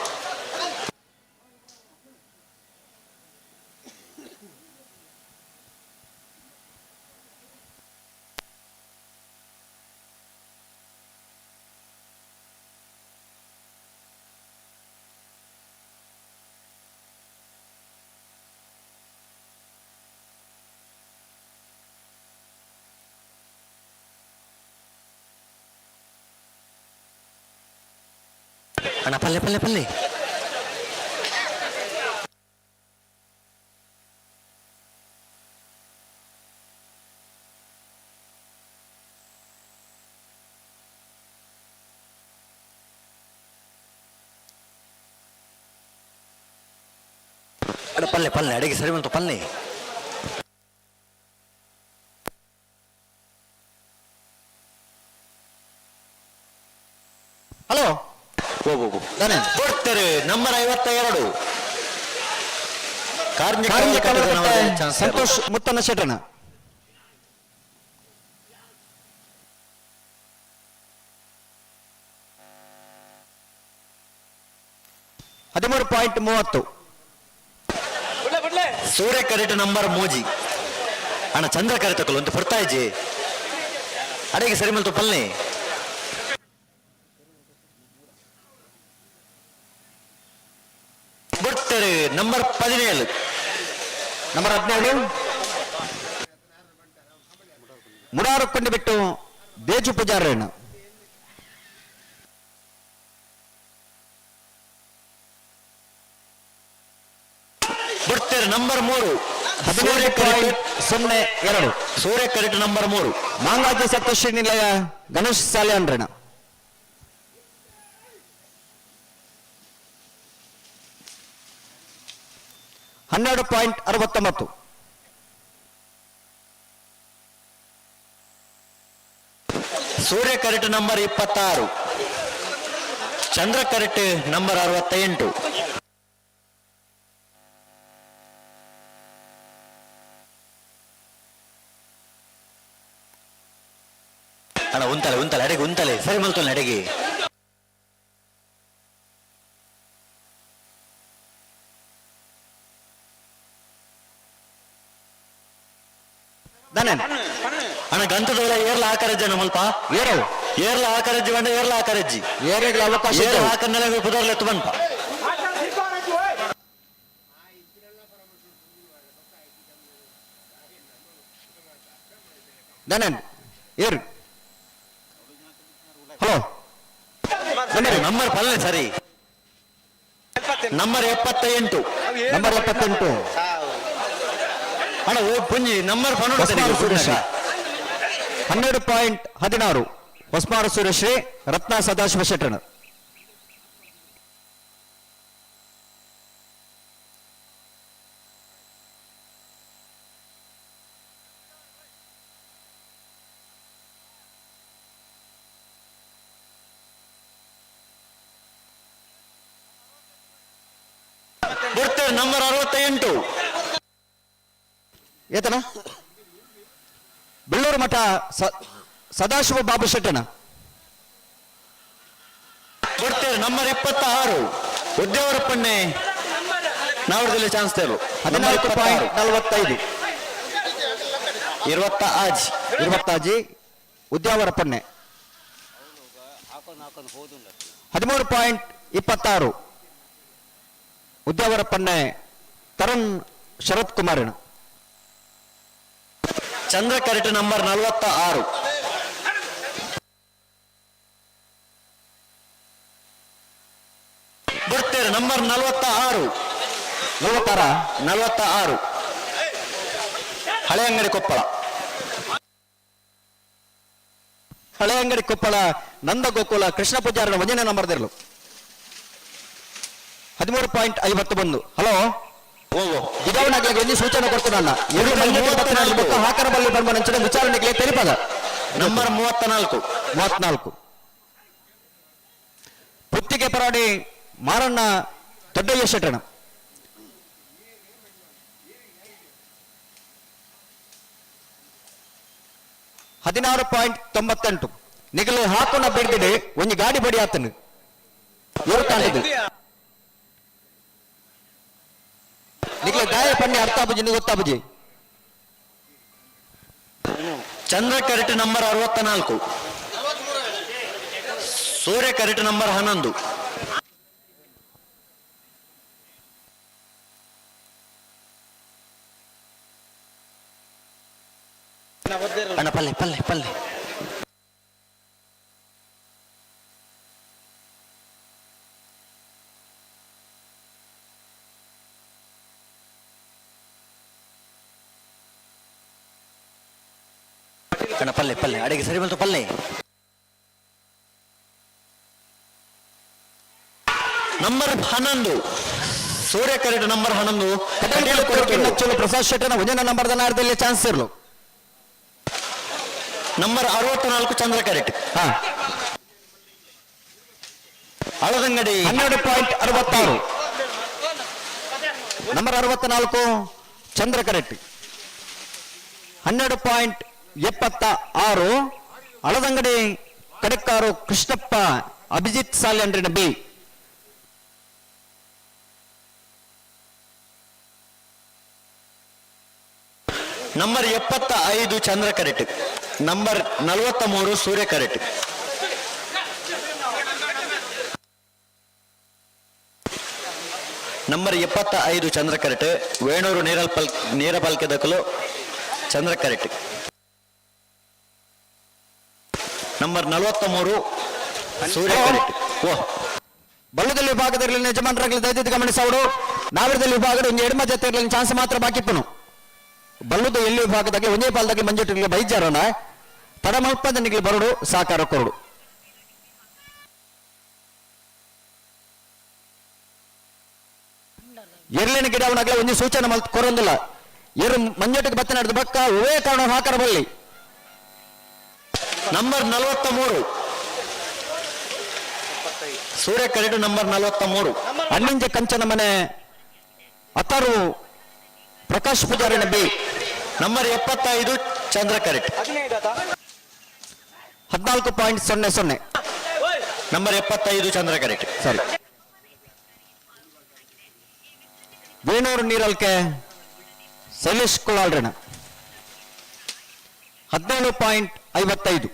ಅಣ್ಣ ಪಲ್ಲೆ ಪಲ್ಲೆ ಪಲ್ಲೆ. ಅಣ್ಣ ಪಲ್ಲೆ ಪಲ್ಲೆ, ಅಡಿಗೆ ಸರಿ ಬಂತು ಪಲ್ಲೆ. ಹಲೋ. ಕೊಡ್ತಾರೆ ನಂಬರ್ 52. ಸಂತೋಷ್ ಮುತ್ತನ ಶೆಟ್ಟಣ. 13.30. ಸೂರ್ಯ ಕರೆಟ್ ನಂಬರ್ ಮೋಜಿ. ಅಣ್ಣ ಚಂದ್ರ ಕರೆ ತಕೊಳ್ಳು ಅಂತ ಪೊರ್ತಾಯಿಜಿ. ಅಡಿಗೆ ಸರಿ ಮಲ್ತು ಪಲ್ಲೆ. ಬಿಡ್ತಾರೆ ನಂಬರ್ 17. ನಂಬರ್ 17 ಮುಡಾರು ಕೊಂಡು ಬಿಟ್ಟು ದೇಜು ಪೂಜಾರೇಣ. ಬಿಡ್ತಾರೆ ನಂಬರ್ 3. 17.02. ಸೂರ್ಯ ಕರೆಕ್ಟ್ ನಂಬರ್ 3. ಮಾಂಗಾಜಿ ಸಪ್ತಶ್ರೀ ನಿಲಯ ಗಣೇಶ್ ಸಾಲ್ಯಾನ್ರೇಣ. 12.69. ಸೂರ್ಯ ಕರೆಕ್ಟ್ ನಂಬರ್ 26. ಚಂದ್ರ ಕರೆಕ್ಟ್ ನಂಬರ್ 68. ಅಣ್ಣ ಉಂತಲೆ ಉಂತಲೆ ಅಡಿಗೆ ಉಂತಲೆ ಸರಿ ಮಲ್ತೊಲ್ಲೆ ಅಡಿಗೆ. ಅಣ್ಣ ಗಂತದ ಏರ್ಲ ಆಕರಜ್ಜಿ ಅಣ್ಣ ಮಲ್ಪ. ಏರು ಏರ್ಲ ಆಕರಜ್ಜಿ ಬಂಡ ಏರ್ಲ ಆಕರಜ್ಜಿ. ಏರೆಗಳ ಅವಕಾಶ ಏರ್ ಹಾಕನ್ನೆಲ್ಲ ಪುದರ್ಲೆ ಎತ್ತು ಬನ್ಪ. ದಾನನ್ ಏರು. ಹಲೋ ನಂಬರ್ ಪಲ್ಲೆ ಸರಿ. ನಂಬರ್ 78. ನಂಬರ್ 78. ಅಣ್ಣ ಓ ಪುಂಜಿ ನಂಬರ್ ಹೊಸ್ಮಾರು ಸುರೇಶ್ 12.16. ಹೊಸ್ಮಾರು ಸುರೇಶ್ರೀ ರತ್ನ ಸದಾಶಿವ ಶೆಟ್ಟಣ. ಬರ್ತಾರೆ ನಂಬರ್ 68. ಏತನ ಬೆಳ್ಳೂರು ಮಠ ಸದಾಶಿವ ಬಾಬು ಶೆಟ್ಟಣ. ಬರ್ತಾರೆ ನಂಬರ್ 26. ಉದ್ಯವರಪ್ಪಣ್ಣೆ ನಾವರದಲ್ಲಿ ಚಾನ್ಸ್ ತೇರು. 14.45. 26. 26 ಉದ್ಯಾವರಪ್ಪಣ್ಣೆ. 13.26 ಉದ್ಯಾವರಪ್ಪಣ್ಣೆ ತರುಣ್ ಶರತ್ ಕುಮಾರಣ. ಚಂದ್ರ ಕರೆಕ್ಟ್ ನಂಬರ್ 46. ಬರ್ತಾರೆ ನಂಬರ್ 46. 46. 46 ಹಳೆ ಅಂಗಡಿ ಕೊಪ್ಪಳ. ಹಳೆ ಅಂಗಡಿ ಕೊಪ್ಪಳ ನಂದ ಗೋಕುಲ ಕೃಷ್ಣ ಪೂಜಾರನ ಒಂದನೇ ನಂಬರ್ ದಿರಲು. 13.51. ಹಲೋ ಗಿಡವನಾಗಲಿ ಒಂದು ಸೂಚನೆ ಕೊಡ್ತಾನಲ್ಲ. ಎರಡು ಮಂದಿ ಹಾಕರಬಲ್ಲಿ ಬಂದ ನಂಚಿನ ವಿಚಾರಣೆಗೆ ತೆರಿಪದ. ನಂಬರ್ 34. 34. ಪುತ್ತಿಗೆ ಪರಾಡಿ ಮಾರಣ್ಣ ದೊಡ್ಡಯ್ಯ ಶೆಟ್ಟಣ. 16.98 ನಿಗಲು ಹಾಕೋಣ ಬಿಡ್ದಿಡೆ ಒಂಜಿ ಗಾಡಿ ಬಡಿ ಆತನು ಏರುತ್ತಾಂಡದು ನಿಗಲ ದಾಯ ಪನ್ನಿ ಅರ್ಥ ಬುಜಿ ಗೊತ್ತಾಬುಜಿ. ಚಂದ್ರ ಕರೆಕ್ಟ್ ನಂಬರ್ 64, ಸೂರ್ಯ ಕರೆಕ್ಟ್ ನಂಬರ್ 11. ಅಣ್ಣ ಪಲ್ಲೆ ಪಲ್ಲೆ ಪಲ್ಲೆ. ಅಣ್ಣ ಪಲ್ಲೆ ಪಲ್ಲೆ ಅಡಿಗೆ ಸರಿ ಬಂತು ಪಲ್ಲೆ. Number 11 Surya correct number 11. Prasad ಶೆಟ್ಟನ ಒಂಜನ ನಂಬರ್ ನಾಡ್ದಲ್ಲಿ ಚಾನ್ಸ್ ಇರಲು. Number 64 Chandra correct. Aladangadi 12.66 number 64 Chandra correct. 12.76 Aladangadi Kadekaru Krishnappa Abhijit ಸಾಲ್ಯಂಡ್ರಿನ B. Number 75 Chandra correct. Number 43 Surya correct. Number 75 Chandra correct. Venur Nirapalke ದಕಲು Chandra correct. Number 43 Surya correct. ಓ ಬಲ್ಲದಲ್ಲಿ ವಿಭಾಗದಲ್ಲಿ ಯಜಮಾನರಾಗಲಿ ದಯವಿಟ್ಟು ಗಮನಿಸೋಡು. ನಾವಿರದಲ್ಲಿ ವಿಭಾಗದ ಒಂದು ಎಡಮ ಜೊತೆ ಇರಲಿ ಚಾನ್ಸ್ ಮಾತ್ರ ಬಾಕಿಪ್ಪನು. ಬಲ್ಲದ ಎಲ್ಲಿ ವಿಭಾಗದಾಗೆ ಒಂದೇ ಪಾಲ್ದಾಗೆ ಮಂಜುಟಿಗೆ ಬೈಜಾರೋಣ ತಡಮಲ್ಪದ ನಿಗಲಿ ಬರಡು ಸಾಕಾರ ಕೊರಡು. ಎರ್ಲಿನ ಗಿಡವನಾಗಲೇ ಒಂದು ಸೂಚನೆ ಮಲ್ತ್ ಕೊರೊಂದಿಲ್ಲ. ಎರು ಮಂಜುಟಿಗೆ ಬತ್ತ ನಡೆದ ಬಕ್ಕ ಒವೇ ಕಾರಣ ಹಾಕರ ಬಲ್ಲಿ. ನಂಬರ್ 43 ಸೂರ್ಯ ಕರೆಡು ನಂಬರ್ 43. ಅಣ್ಣಿಂಜೆ ಕಂಚನ ಮನೆ ಅತರು Prakash ಪೂಜಾರಿನ B. Number 75 Chandra correct. 14.00. Number 75 Chandra correct. ಸರಿ. ವೇಣೂರು ನೀರಲ್ಕೆ ಶೈಲೇಶ್ ಕುಲಾಲ್ರಣ 17.55.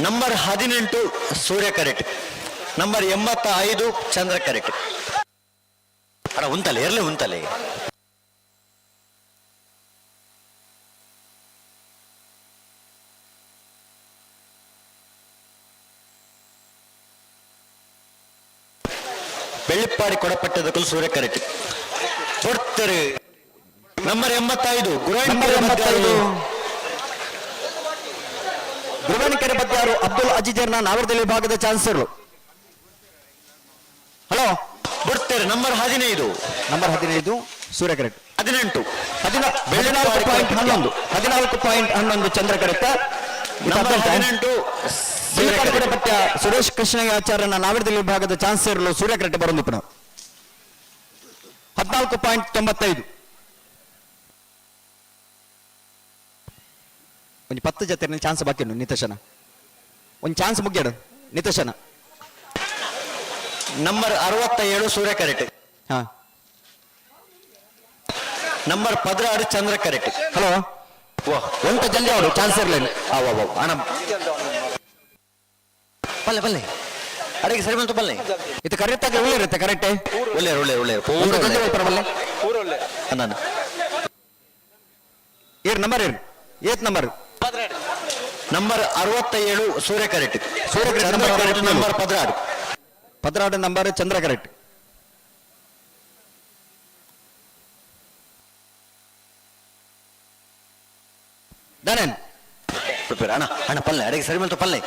ನಂಬರ್ 18 ಸೂರ್ಯ ಕರೆಕ್ಟ್. ನಂಬರ್ 85 ಚಂದ್ರ ಕರೆಕ್ಟ್. ಅಡ ಉಂತಲೆ ಇರಲಿ ಉಂತಲೆ. ಬೆಳ್ಳಿಪ್ಪಾಡಿ ಕೊಡಪಟ್ಟದಕ್ಕೂ ಸೂರ್ಯ ಕರೆಕ್ಟ್. ಕೊಡ್ತಾರೆ. ನಂಬರ್ 85 ನಂಬರ್ 85 ಗುರುವಾನಕೆರೆ ಬದ್ಯಾರು ಅಬ್ದುಲ್ ಅಜೀಜರ್ನ ನಾವರದಲ್ಲಿ ವಿಭಾಗದ ಚಾನ್ಸರ್. ಹಲೋ ಬಿಡ್ತಾರೆ. ನಂಬರ್ 15. ನಂಬರ್ 15 ಸೂರ್ಯ ಕರೆಕ್ಟ್. 18. 14.11. 14.11 ಚಂದ್ರ ಕರೆಕ್ಟ್. ನಂಬರ್ 18 ಪಟ್ಯ ಸುರೇಶ್ ಕೃಷ್ಣಯ್ಯಾಚಾರ್ಯನ ನಾವರದಲ್ಲಿ ವಿಭಾಗದ ಚಾನ್ಸರ್ ಸೂರ್ಯ ಕರೆಕ್ಟ್ ಬರೋದು ಪುನಃ 14.95. ಒಂದು 10 ಜೊತೆ ಚಾನ್ಸ್ ಬಾಕಿ ಉಂಟು ನಿತಶನ. ಒಂದು chance ಮುಗ್ಯಾಡು ನಿತಶನ. Number 67 Surya correct. Number 16 ಚಂದ್ರ ಕರೆಕ್ಟ್. ಹಲೋ ಒಂಟ ಜಲ್ದಿ ಅವಳು ಚಾನ್ಸ್ ಇರಲಿಲ್ಲ. ಅಣ್ಣ ಪಲ್ಲೆ ಪಲ್ಲೆ ಅಡಿಗೆ ಸರಿ ಬಂತು ಪಲ್ಲೆ. ಇದು ಕರೆಕ್ಟ್ ಆಗಿ ಒಳ್ಳೆ ಇರುತ್ತೆ ಕರೆಕ್ಟ್. ಒಳ್ಳೆ ಒಳ್ಳೆ ಒಳ್ಳೆ ಪೂರ ಅಣ್ಣ. ಏರ್ ನಂಬರ್ ಏರ್ ಏತ್ number. Number 67 Surya correct. Surya correct number correct number 16. 16 number Chandra correct. ದಾನೇನ್ ಅಣ್ಣ ಅಣ್ಣ ಪಲ್ಲೆ ಅಡಿಗೆ ಸರಿ ಬಂತು ಪಲ್ಲೆ.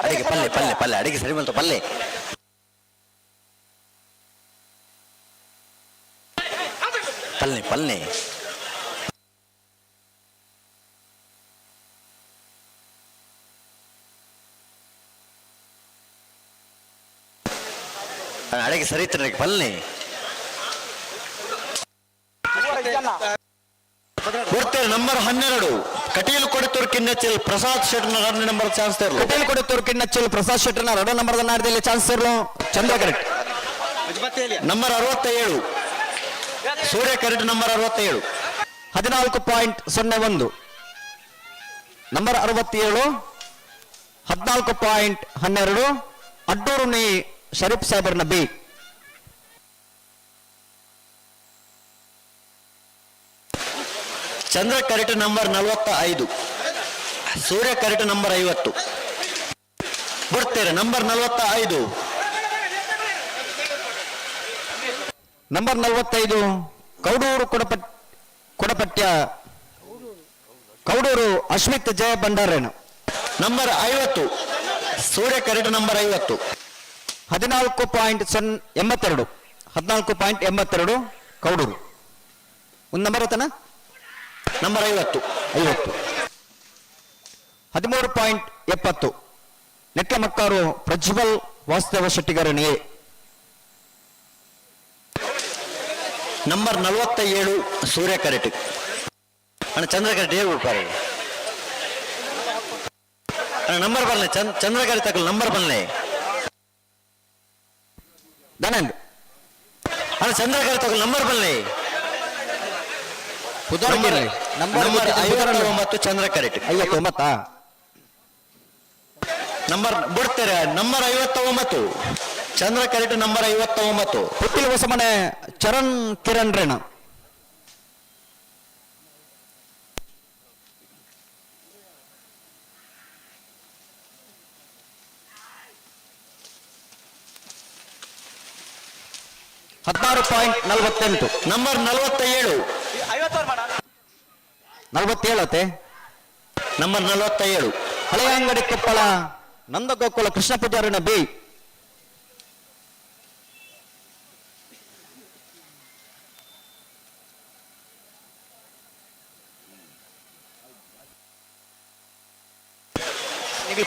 ಅಡಿಗೆ ಪಲ್ಲೆ ಪಲ್ಲೆ ಪಲ್ಲೆ ಅಡಿಗೆ ಸರಿ ಬಂತು ಪಲ್ಲೆ. ಪಲ್ಲೆ ಪಲ್ಲೆ. ಅಡೆಗೆ ಸರಿ ಪಲ್ನಿ ಕೊಡ್ತೇನೆ. ನಂಬರ್ 12 ಕಟೀಲು ಕೊಡಿತೂರು ಕಿನ್ನಚ್ಚಲ್ ಪ್ರಸಾದ್ ಶೆಟ್ಟರ್ನ 2 ನಂಬರ್ ಚಾನ್ಸ್ ತೇರ್ಲು. ಕಟೀಲು ಕೊಡಿತೂರು ಕಿನ್ನಚ್ಚಲ್ ಪ್ರಸಾದ್ ಶೆಟ್ಟರ್ನ 2 ನಂಬರ್ ನಾಡದಲ್ಲಿ ಚಾನ್ಸ್ ತೇರ್ಲು. Chandra correct. Number 67 Surya correct. Number 67. 14.01. Number 67 14.12. Addur ನೀ ಶರೀಫ್ ಸಾಹೇಬರ್ನ B. Chandra correct number 45. Surya correct number 50. ಬಿಡ್ತೇನೆ. ನಂಬರ್ 45. ನಂಬರ್ 45 ಕೌಡೂರು ಕೊಡಪಟ್ಯ ಕೌಡೂರು ಅಶ್ಮಿತ್ ಜಯ ಭಂಡಾರೇನು. Number 50 Surya correct. Number 50. 14.82. 14.82 Kaudur. ಒಂದು ನಂಬರ್ ಆತನ? ನಂಬರ್ 50. 50. 13.70 ನೆಟ್ಲಮಕ್ಕಾರು ಪ್ರಜ್ವಲ್ ವಾಸುದೇವ ಶೆಟ್ಟಿಗಾರನಿಗೆ. ನಂಬರ್ 47 ಸೂರ್ಯ ಕರೆಕ್ಟ್. ಅಣ್ಣ ಚಂದ್ರ ಕರೆಕ್ಟ್ ಹೇಳ್ಬಿಡ್ಪಾರೆ. ಅಣ್ಣ ನಂಬರ್ ಬರಲಿ. ಚಂದ್ರ ಕರೆಕ್ಟ್ ತಗೊಳ್ಳಿ. ನಂಬರ್ ಬರಲಿ. ಧನಂದ್. ಅಣ್ಣ ಚಂದ್ರ ಕರೆಕ್ಟ್ ತಗೊಳ್ಳಿ. ನಂಬರ್ ಬರಲಿ. Number number 59 Chandra correct. 59? Number ಬಿಡ್ತಾರೆ. Number 59 Chandra correct. Number 59. Puttila Hosamane Charan Kiran ರೇಣ. 16.48. ನಂಬರ್ 47. 47 ಅತ್ತೆ. ನಂಬರ್ 47. ಹಳೆಯ ಅಂಗಡಿ ಕೊಪ್ಪಳ ನಂದಗೋಕುಲ ಕೃಷ್ಣ ಪೂಜಾರಿನ B.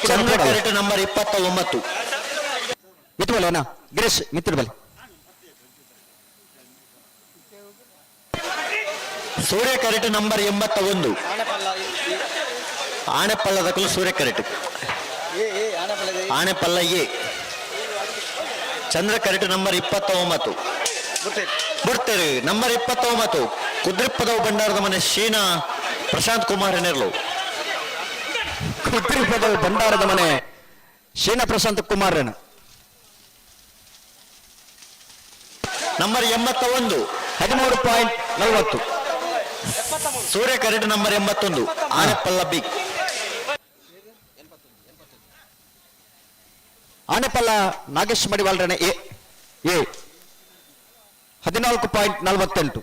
Chandra correct number 29. Mitra Girish Mitra ಬಲಿ. Surya correct number 81. ಆಣೆಪಲ್ಲದಕ್ಕೂ Surya correct. Anepalla A. Chandra correct number 29. ಬಿಡ್ತೇವೆ. ನಂಬರ್ 29 ಕುದ್ರಿಪ್ಪದವು ಭಂಡಾರದ ಮನೆ ಶೀನಾ ಪ್ರಶಾಂತ್ ಕುಮಾರ್ ನೆರ್ಲು. ಕುದ್ರಿಪ್ಪದವು ಭಂಡಾರದ ಮನೆ ಶೀನಾ ಪ್ರಶಾಂತ್ ಕುಮಾರ್. ನಂಬರ್ 81. 13.40. ಸೂರ್ಯ ಕರೆಕ್ಟ್ ನಂಬರ್ 81. ಆನೆಪಲ್ಲ ಬಿ. ಆನೆಪಲ್ಲ ನಾಗೇಶ್ ಮಡಿವಾಳ್ರನೆ ಎ ಎ. 14.48.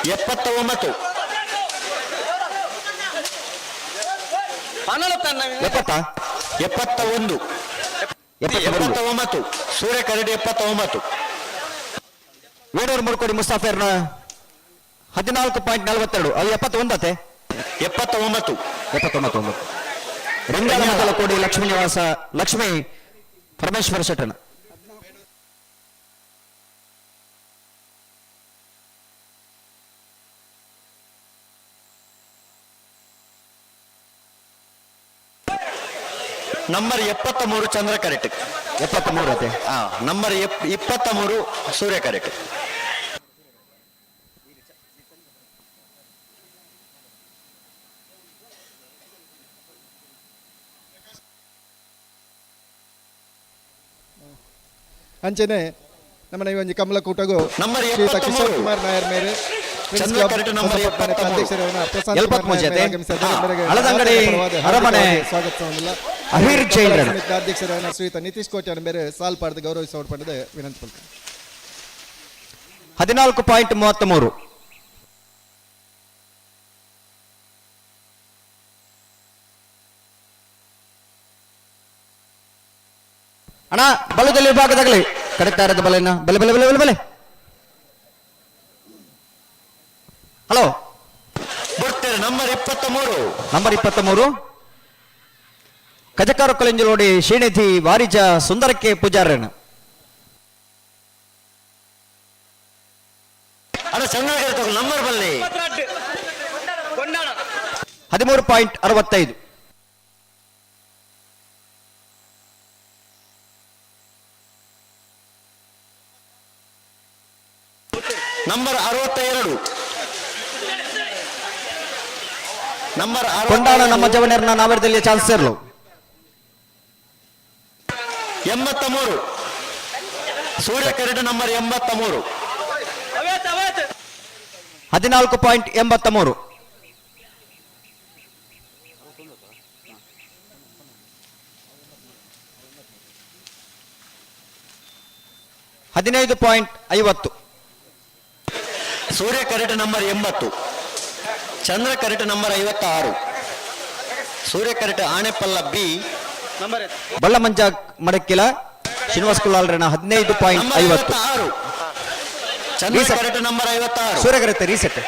79. ಎಪ್ಪತ್ತಾ? 71. 79. ಸೂರ್ಯ ಕರಡಿ 79. ವೇಣೂರು ಮುರ್ಕೋಡಿ ಮುಸ್ತಾಫೇರ್ನ 14.42. ಅದು 71 ಅತ್ತೆ? 79. 79 ಒಂಬತ್ತು. ರಿಂಗಾಲ ಮೊದಲ ಕೋಡಿ ಲಕ್ಷ್ಮೀ ನಿವಾಸ ಲಕ್ಷ್ಮೀ ಪರಮೇಶ್ವರ ಶೆಟ್ಟಣ. ನಂಬರ್ 73 ಚಂದ್ರ ಕರೆಕ್ಟ್. 73 ಅತ್ತೆ? ನಂಬರ್ 23 ಸೂರ್ಯ ಕರೆಕ್ಟ್. ಅಂಚನೆ ನಮ್ಮನೆ ಈ ಒಂಜಿ ಕಮಲಕೂಟಗು ನಂಬರ್ ಶ್ರೀಯುತ ಕಿಶೋರ್ 73. ಕುಮಾರ್ ನಾಯರ್ ಮೇರೆ ಪ್ರಿನ್ಸ್ ಚಂದ್ರ ಕ್ಲಬ್ ಕರೆಕ್ಟ್ ನಂಬರ್ ಹೊಸಪಟ್ಟಣದ 73. ಅಧ್ಯಕ್ಷರಾದ ಪ್ರಶಾಂತ್ ಕುಮಾರ್ ಎಪ್ಪತ್ಮೂರು ನಾಯರ್ ಜೊತೆ. ಮೇರೆ ಆಗಮಿಸಿದ್ದಾರೆ. ಮೇರೆಗೆ ಹಳದಂಗಡಿ ಪರವಾದ ಅರಮನೆ ಹಾರ್ದಿಕವಾಗಿ ಸ್ವಾಗತಿಸೋದಿಲ್ಲ. ಅಹಿರ್ ಜೈನರನ್ನು. ಸಮಿತಿಯ ಅಧ್ಯಕ್ಷರಾದ ಶ್ರೀಯುತ ನಿತೀಶ್ ಕೋಟ್ಯಾನ್ ಮೇರೆ ಸಾಲ್ ಪಾಡ್ದು ಗೌರವಿಸುವ ಪಡೆದು ವಿನಂತಿ ಪಡ್ತಾರೆ. 14.33. ಅಣ್ಣ ಬಲದಲ್ಲಿ ವಿಭಾಗದಾಗಲಿ ಕಡಿತಾರದ ಬಲೆನ ಬಲೆ ಬಲೆ ಬಲೆ ಬಲೆ ಬಲೆ. ಹಲೋ ಬರ್ತಾರೆ ನಂಬರ್ 23. ನಂಬರ್ 23 ಕಜಕಾರ ಕೊಲೆಂಜಲೋಡಿ ಶ್ರೀನಿಧಿ ವಾರಿಜ ಸುಂದರಕ್ಕೆ ಪೂಜಾರನ್. ಅಣ್ಣ ಚಂದ್ರಕರ ನಂಬರ್ ಬಲ್ಲಿ 13.65. ನಂಬರ್ 62. ನಂಬರ್ ಕೊಂಡಾಣ ನಮ್ಮ ಜವನರ್ನ ನಾವರದಲ್ಲಿ ಚಾನ್ಸ್ ಇರಲು. 83. ಸೂರ್ಯ ಕರೆಟ್ ನಂಬರ್ 83. 14.83. 15.50. ಸೂರ್ಯ ಕರೆಟ್ ನಂಬರ್ 80. ಚಂದ್ರ ಕರೆಟ್ ನಂಬರ್ 56. ಸೂರ್ಯ ಕರೆಟ್ ಆಣೆಪಲ್ಲ ಬಿ. ಬಳ್ಳಮಂಜ ಮಡಕ್ಕಿಲ ಶ್ರೀನಿವಾಸ್ ಕುಲಾಲ್ರನ 15.50. ಚಂದ್ರ ಕರೆಟ್ ನಂಬರ್ 56. ಸೂರ್ಯ ಕರೆಟ್ ರೀಸೆಟ್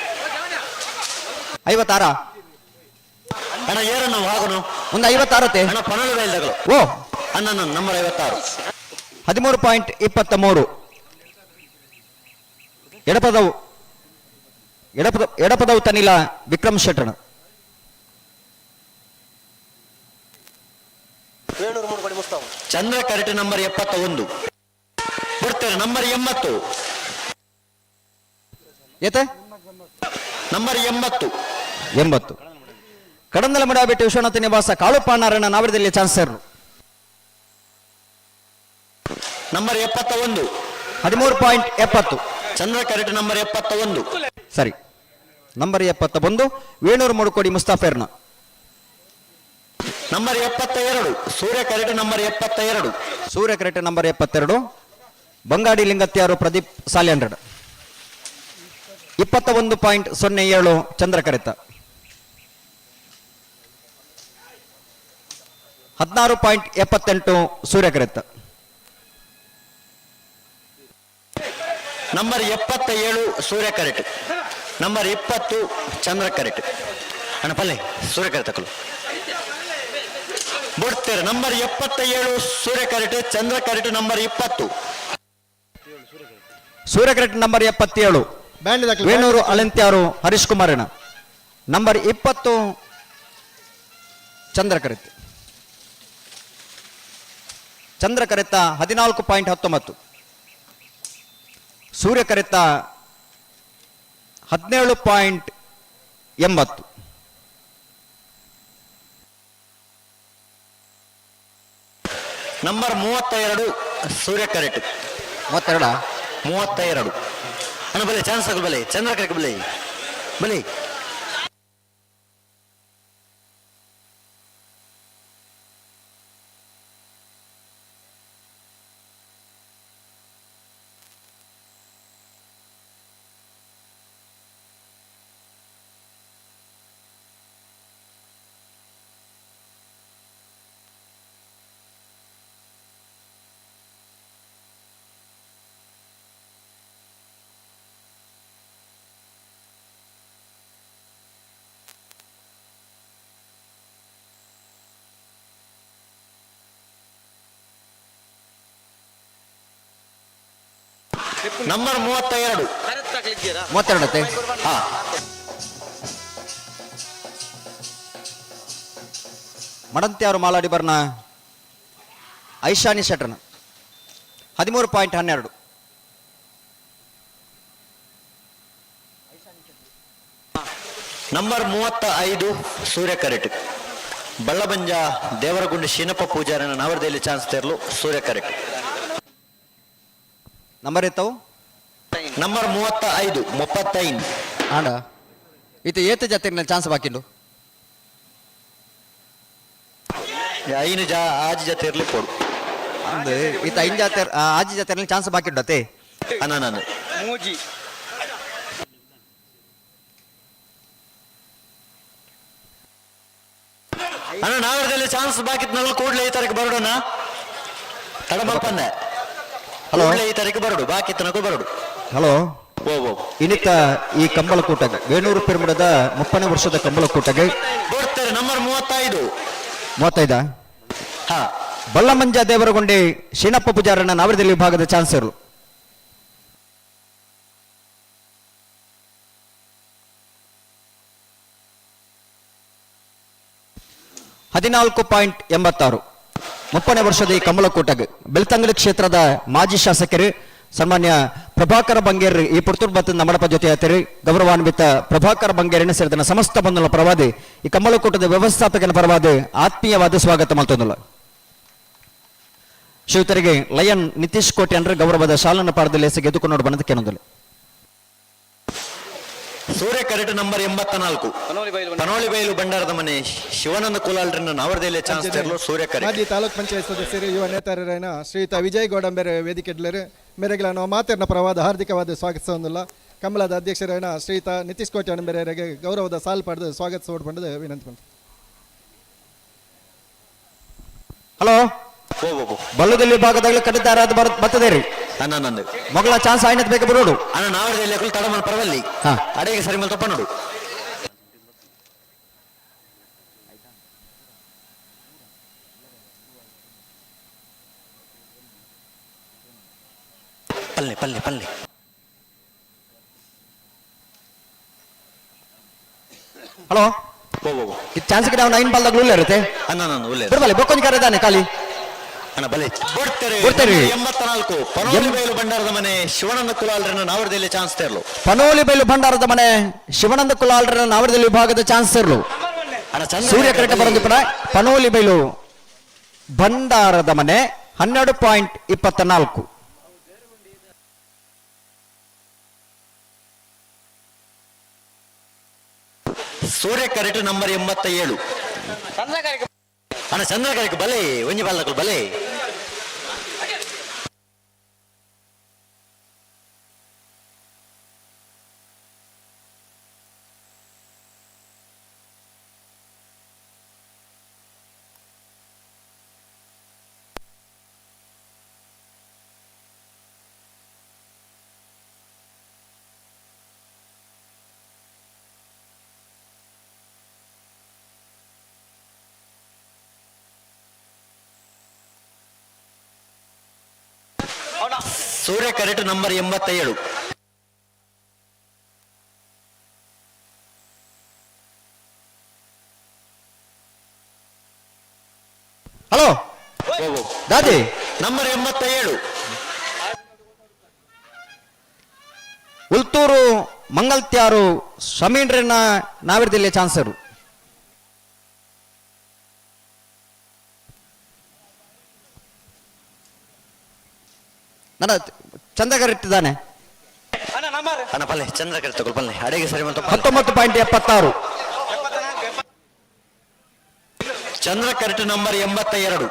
56. ಅಣ್ಣ ಏರಣ್ಣ ವಾಗನು ಒಂದು 56. ಅಣ್ಣ ಪನಲು ಬೈಲ್ದಗಳು. ಓ ಅಣ್ಣ ನಂಬರ್ 56. 13.23. ಎಡಪದವು ಎಡಪದ ಎಡಪದವು ತನಿಲ ವಿಕ್ರಮ್ ಶೆಟ್ಟಣ. ಚಂದ್ರ ಕರೆಟ್ ನಂಬರ್ 71. ಬರ್ತಾರೆ ನಂಬರ್ 80. ಏತೆ ನಂಬರ್ 80. 80. ಕಡಂದಲ ಮುಡಾಬೆಟ್ಟು ವಿಶ್ವನಾಥ ನಿವಾಸ ಕಾಳುಪಾನಾರಣ್ಣ ನಾವರದಲ್ಲಿ ಚಾನ್ಸರ್. ನಂಬರ್ 71. 13.70. ಚಂದ್ರ ಕರೆಟ್ ನಂಬರ್ 71. ಸರಿ, ನಂಬರ್ 71 ವೇಣೂರು ಮುಡುಕೋಡಿ ಮುಸ್ತಾಫೇರ್ನ. ನಂಬರ್ 72 ಸೂರ್ಯ ಕರೆಟ್ ನಂಬರ್ 72. ಸೂರ್ಯ ಕರೆಟ್ ನಂಬರ್ 72 ಬಂಗಾಡಿ ಲಿಂಗತ್ಯಾರು ಪ್ರದೀಪ್ ಸಾಲ್ಯಂಡ್ರಡ್. 21.07 ಚಂದ್ರ ಕರೆತ. 16.78 ಸೂರ್ಯ ಕರೆತ. ನಂಬರ್ 77 ಸೂರ್ಯ ಕರೆಟ್. ನಂಬರ್ 20 ಚಂದ್ರ ಕರೆಟ್. ಅಣ್ಣ ಪಲ್ಲೆ ಸೂರ್ಯ ಕರೆತ ತಕಲು ಬಿಡ್ತಾರೆ. ನಂಬರ್ 77 ಸೂರ್ಯ ಕರೆಟ್. ಚಂದ್ರ ಕರೆಟ್ ನಂಬರ್ 20. ಸೂರ್ಯ ಕರೆಟ್ ನಂಬರ್ 77 ವೇಣೂರು ಅಲಂತ್ಯಾರು ಹರೀಶ್ ಕುಮಾರಣ್ಣ. ನಂಬರ್ 20 ಚಂದ್ರ ಕರೆತ್. ಚಂದ್ರ ಕರೆತ 14.19. ಸೂರ್ಯ ಕರೆತ 17.80. ನಂಬರ್ 32 ಸೂರ್ಯ ಕರೆಟ್. 32? 32. ಅಣ್ಣ ಬಲೆ ಚಾನ್ಸ್ ಆಗಲ್ ಬಲೆ ಚಂದ್ರ ಕರೆಕ್ ಬಲೆ ಬಲೆ. ನಂಬರ್ 32. 32. ಹಾ. ಮಡಂತ್ಯಾರು ಮಾಲಾಡಿ ಬರ್ನ ಐಶಾನಿ ಶೆಟ್ರನ 13.12. ನಂಬರ್ 35 ಸೂರ್ಯ ಕರೆಟ್. ಬಳ್ಳಬಂಜ ದೇವರಗುಂಡಿ ಶೀನಪ್ಪ ಪೂಜಾರನ ನವರದಲ್ಲಿ ಚಾನ್ಸ್ ತೇರಲು ಸೂರ್ಯ ಕರೆಟ್. ನಂಬರ್ ಎತ್ತವು? ನಂಬರ್ 35 35. ಆಂಡ ಇತ್ತು ಏತ ಜಾತ್ರೆ ಚಾನ್ಸ್ ಬಾಕಿಂಡು? ಐನು ಜಾ ಆಜಿ ಜಾತಿ ಇರ್ಲಿ ಕೊಡು. ಅಂದು ಈತ ಐನ್ ಜಾತ್ರೆ ಆಜಿ ಜಾತ್ರೆ ಚಾನ್ಸ್ ಬಾಕಿ ಉಂಡತೆ. ಅಣ್ಣ ನಾನು ಮೂಜಿ. ಅಣ್ಣ ನಾವರದಲ್ಲಿ ಚಾನ್ಸ್ ಬಾಕಿ ನಲ್ಲು ಕೂಡ್ಲೆ ಈ ತಾರೀಕು ಬರೋಣ ತಡ ಮಲ್ಪಂದೆ. ಹಲೋ. ಕೂಡ್ಲೆ ಈ ತಾರೀಕು ಬರೋಡು ಬಾಕಿ ತನಕ ಬರೋಡು. ಹಲೋ. ಇನ್ನಿತ ಈ ಕಂಬಳಕೂಟಗೆ ವೇಣೂರು ಪೆರ್ಮುಡದ 30ನೇ ವರ್ಷದ ಕಂಬಳಕೂಟಗೆ ಬರ್ತಾರೆ ನಂಬರ್ 35. 35. ಹಾ. ಬಲ್ಲಮಂಜ ದೇವರಗೊಂಡೆ ಶೀನಪ್ಪ ಪೂಜಾರಣ್ಣ ನಾವರದಲ್ಲಿ ವಿಭಾಗದ ಚಾನ್ಸರ್. 14.86 30ನೇ ವರ್ಷದ ಈ ಕಂಬಳಕೂಟಗೆ ಬೆಳ್ತಂಗಡಿ ಕ್ಷೇತ್ರದ ಮಾಜಿ ಶಾಸಕರು ಸನ್ಮಾನ್ಯ ಪ್ರಭಾಕರ ಬಂಗೇರ್ ಈ ಪುರ್ತೂರ್ ಬತ್ತದ ನಮ್ಮಡಪ ಜೊತೆ ಆತರು. ಗೌರವಾನ್ವಿತ ಪ್ರಭಾಕರ ಬಂಗೇರನ್ನು ಸೇರಿದ ಸಮಸ್ತ ಬಂಧುಗಳ ಪರವಾದಿ ಈ ಕಂಬಳಕೂಟದ ವ್ಯವಸ್ಥಾಪಕನ ಪರವಾದಿ ಆತ್ಮೀಯವಾದ ಸ್ವಾಗತ ಮಲ್ತೊಂದುಲ್ಲ. ಶ್ರೀಯುತರಿಗೆ ಲಯನ್ ನಿತೀಶ್ ಕೋಟೆ ಅಂದ್ರೆ ಗೌರವದ ಶಾಲನ ಪಾಡದಲ್ಲಿ ಗೆದ್ದುಕೊಂಡು ಬನ್ನದ ಕೇನೊಂದಲು. ಸೂರ್ಯ ಕರೆಕ್ಟ್ ನಂಬರ್ 84 ಪನೋಳಿಬೈಲು ಭಂಡಾರದ ಮನೆ ಶಿವಾನಂದ ಕುಲಾಲ್ರನ್ನ ನಾವರದಲ್ಲಿ ಚಾನ್ಸ್ ತರಲು ಸೂರ್ಯ ಕರೆಕ್ಟ್. ಮಾಜಿ ತಾಲೂಕ್ ಪಂಚಾಯತ್ ಸದಸ್ಯರು ಯುವ ನೇತಾರರಾಯನ ಶ್ರೀಯುತ ವಿಜಯ್ ಗೌಡಂಬೇರೆ ವೇದಿಕೆಡ್ಲರು ಮೇರೆಗಳ ನಾವು ಮಾತಿನ ಪರವಾದ ಹಾರ್ದಿಕವಾದ ಸ್ವಾಗತಿಸೊಂದಿಲ್ಲ. ಕಮಲದ ಅಧ್ಯಕ್ಷರಾಯನ ಶ್ರೀಯುತ ನಿತೀಶ್ ಕೋಟೆ ಬೇರೆಯವರಿಗೆ ಗೌರವದ ಸಾಲ್ ಪಡೆದು ಸ್ವಾಗತಿಸೋಡು ಬಂದದ್ದು ವಿನಂತಿ ಮಾಡ್ತೀನಿ. ಹಲೋ, ಬಲ್ಲದಲ್ಲಿ ಭಾಗದಾಗ ಕಟ್ಟಿದ್ದಾರೆ ಅದು ಬರ್ತದೆ ರೀ. ಅಣ್ಣ ನಂದು ಮಗಳ ಚಾನ್ಸ್ ಆಯ್ನತ್ ಬೇಕು ಬರೋಡು. ಅಣ್ಣ ನಾವರದಲ್ಲಿ ತಡಮಲ್ ಪರವಲ್ಲಿ ಹಾ. ಅಡಿಗೆ ಸರಿ ಮೇಲೆ ತಪ್ಪ ನೋಡು. ಪಲ್ಲೆ ಪಲ್ಲೆ ಪಲ್ಲೆ. ಹಲೋ, ಚಾನ್ಸ್ ಕಡೆ ಅವ್ನು 9 ಬಾಲ್ದಾಗ ಉಳ್ಳೆ ಇರುತ್ತೆ. ಅಣ್ಣ ನಾನು ಉಳ್ಳೆ. ಬಿಡ್ಬಲ್ಲೆ ಬೊಕ್ಕೊಂಜಿ ಕರೆ ಇದ್ದಾನೆ ಖಾಲಿ. ಅಣ್ಣ ಬಲೆ ಕೊಡ್ತಾರೆ. ಕೊಡ್ತಾರೆ. 84 ಪನೋಲಿ ಬೈಲು ಭಂಡಾರದ ಮನೆ ಶಿವಾನಂದ ಕುಲಾಲ್ರನ್ನ ನಾವರದಲ್ಲಿ ಚಾನ್ಸ್ ತೇರ್ಲು. ಪನೋಲಿ ಬೈಲು ಭಂಡಾರದ ಮನೆ ಶಿವಾನಂದ ಕುಲಾಲ್ರನ್ನ ನಾವರದಲ್ಲಿ ವಿಭಾಗದ ಚಾನ್ಸ್ ತೇರ್ಲು. ಅಣ್ಣ ಚಂದ್ರ ಸೂರ್ಯ ಕರೆಕ್ಟ್ ಬರೋದು ಪಡ. ಪನೋಲಿ ಬೈಲು ಭಂಡಾರದ ಮನೆ 12.24. Surya correct number 87. ಅಣ್ಣ ಚಂದ್ರ ಕರೆಕ್ಟ್ ಬಲೆ ಒಂಜಿ ಬಾಲಕರು ಬಲೆ. Surya correct number 87. ಹಲೋ ದಾದಿ, ನಂಬರ್ 87. ಉಲ್ತೂರು ಮಂಗಲ್ತ್ಯಾರು ಸಮೀಂದ್ರನ ನಾವಿರದಿಲ್ಲ ಚಾನ್ಸರು. ನನ್ನ ಚಂದ್ರಗರ್ ಇಟ್ಟಿದ್ದಾನೆ. ಅಣ್ಣ ಪಲ್ಲೆ ಚಂದ್ರಕರ್ ತಗೊಳ್ ಪಲ್ಲೆ ಅಡಿಗೆ ಸರಿ ಬಂತು. 19.76. Chandra correct number 82.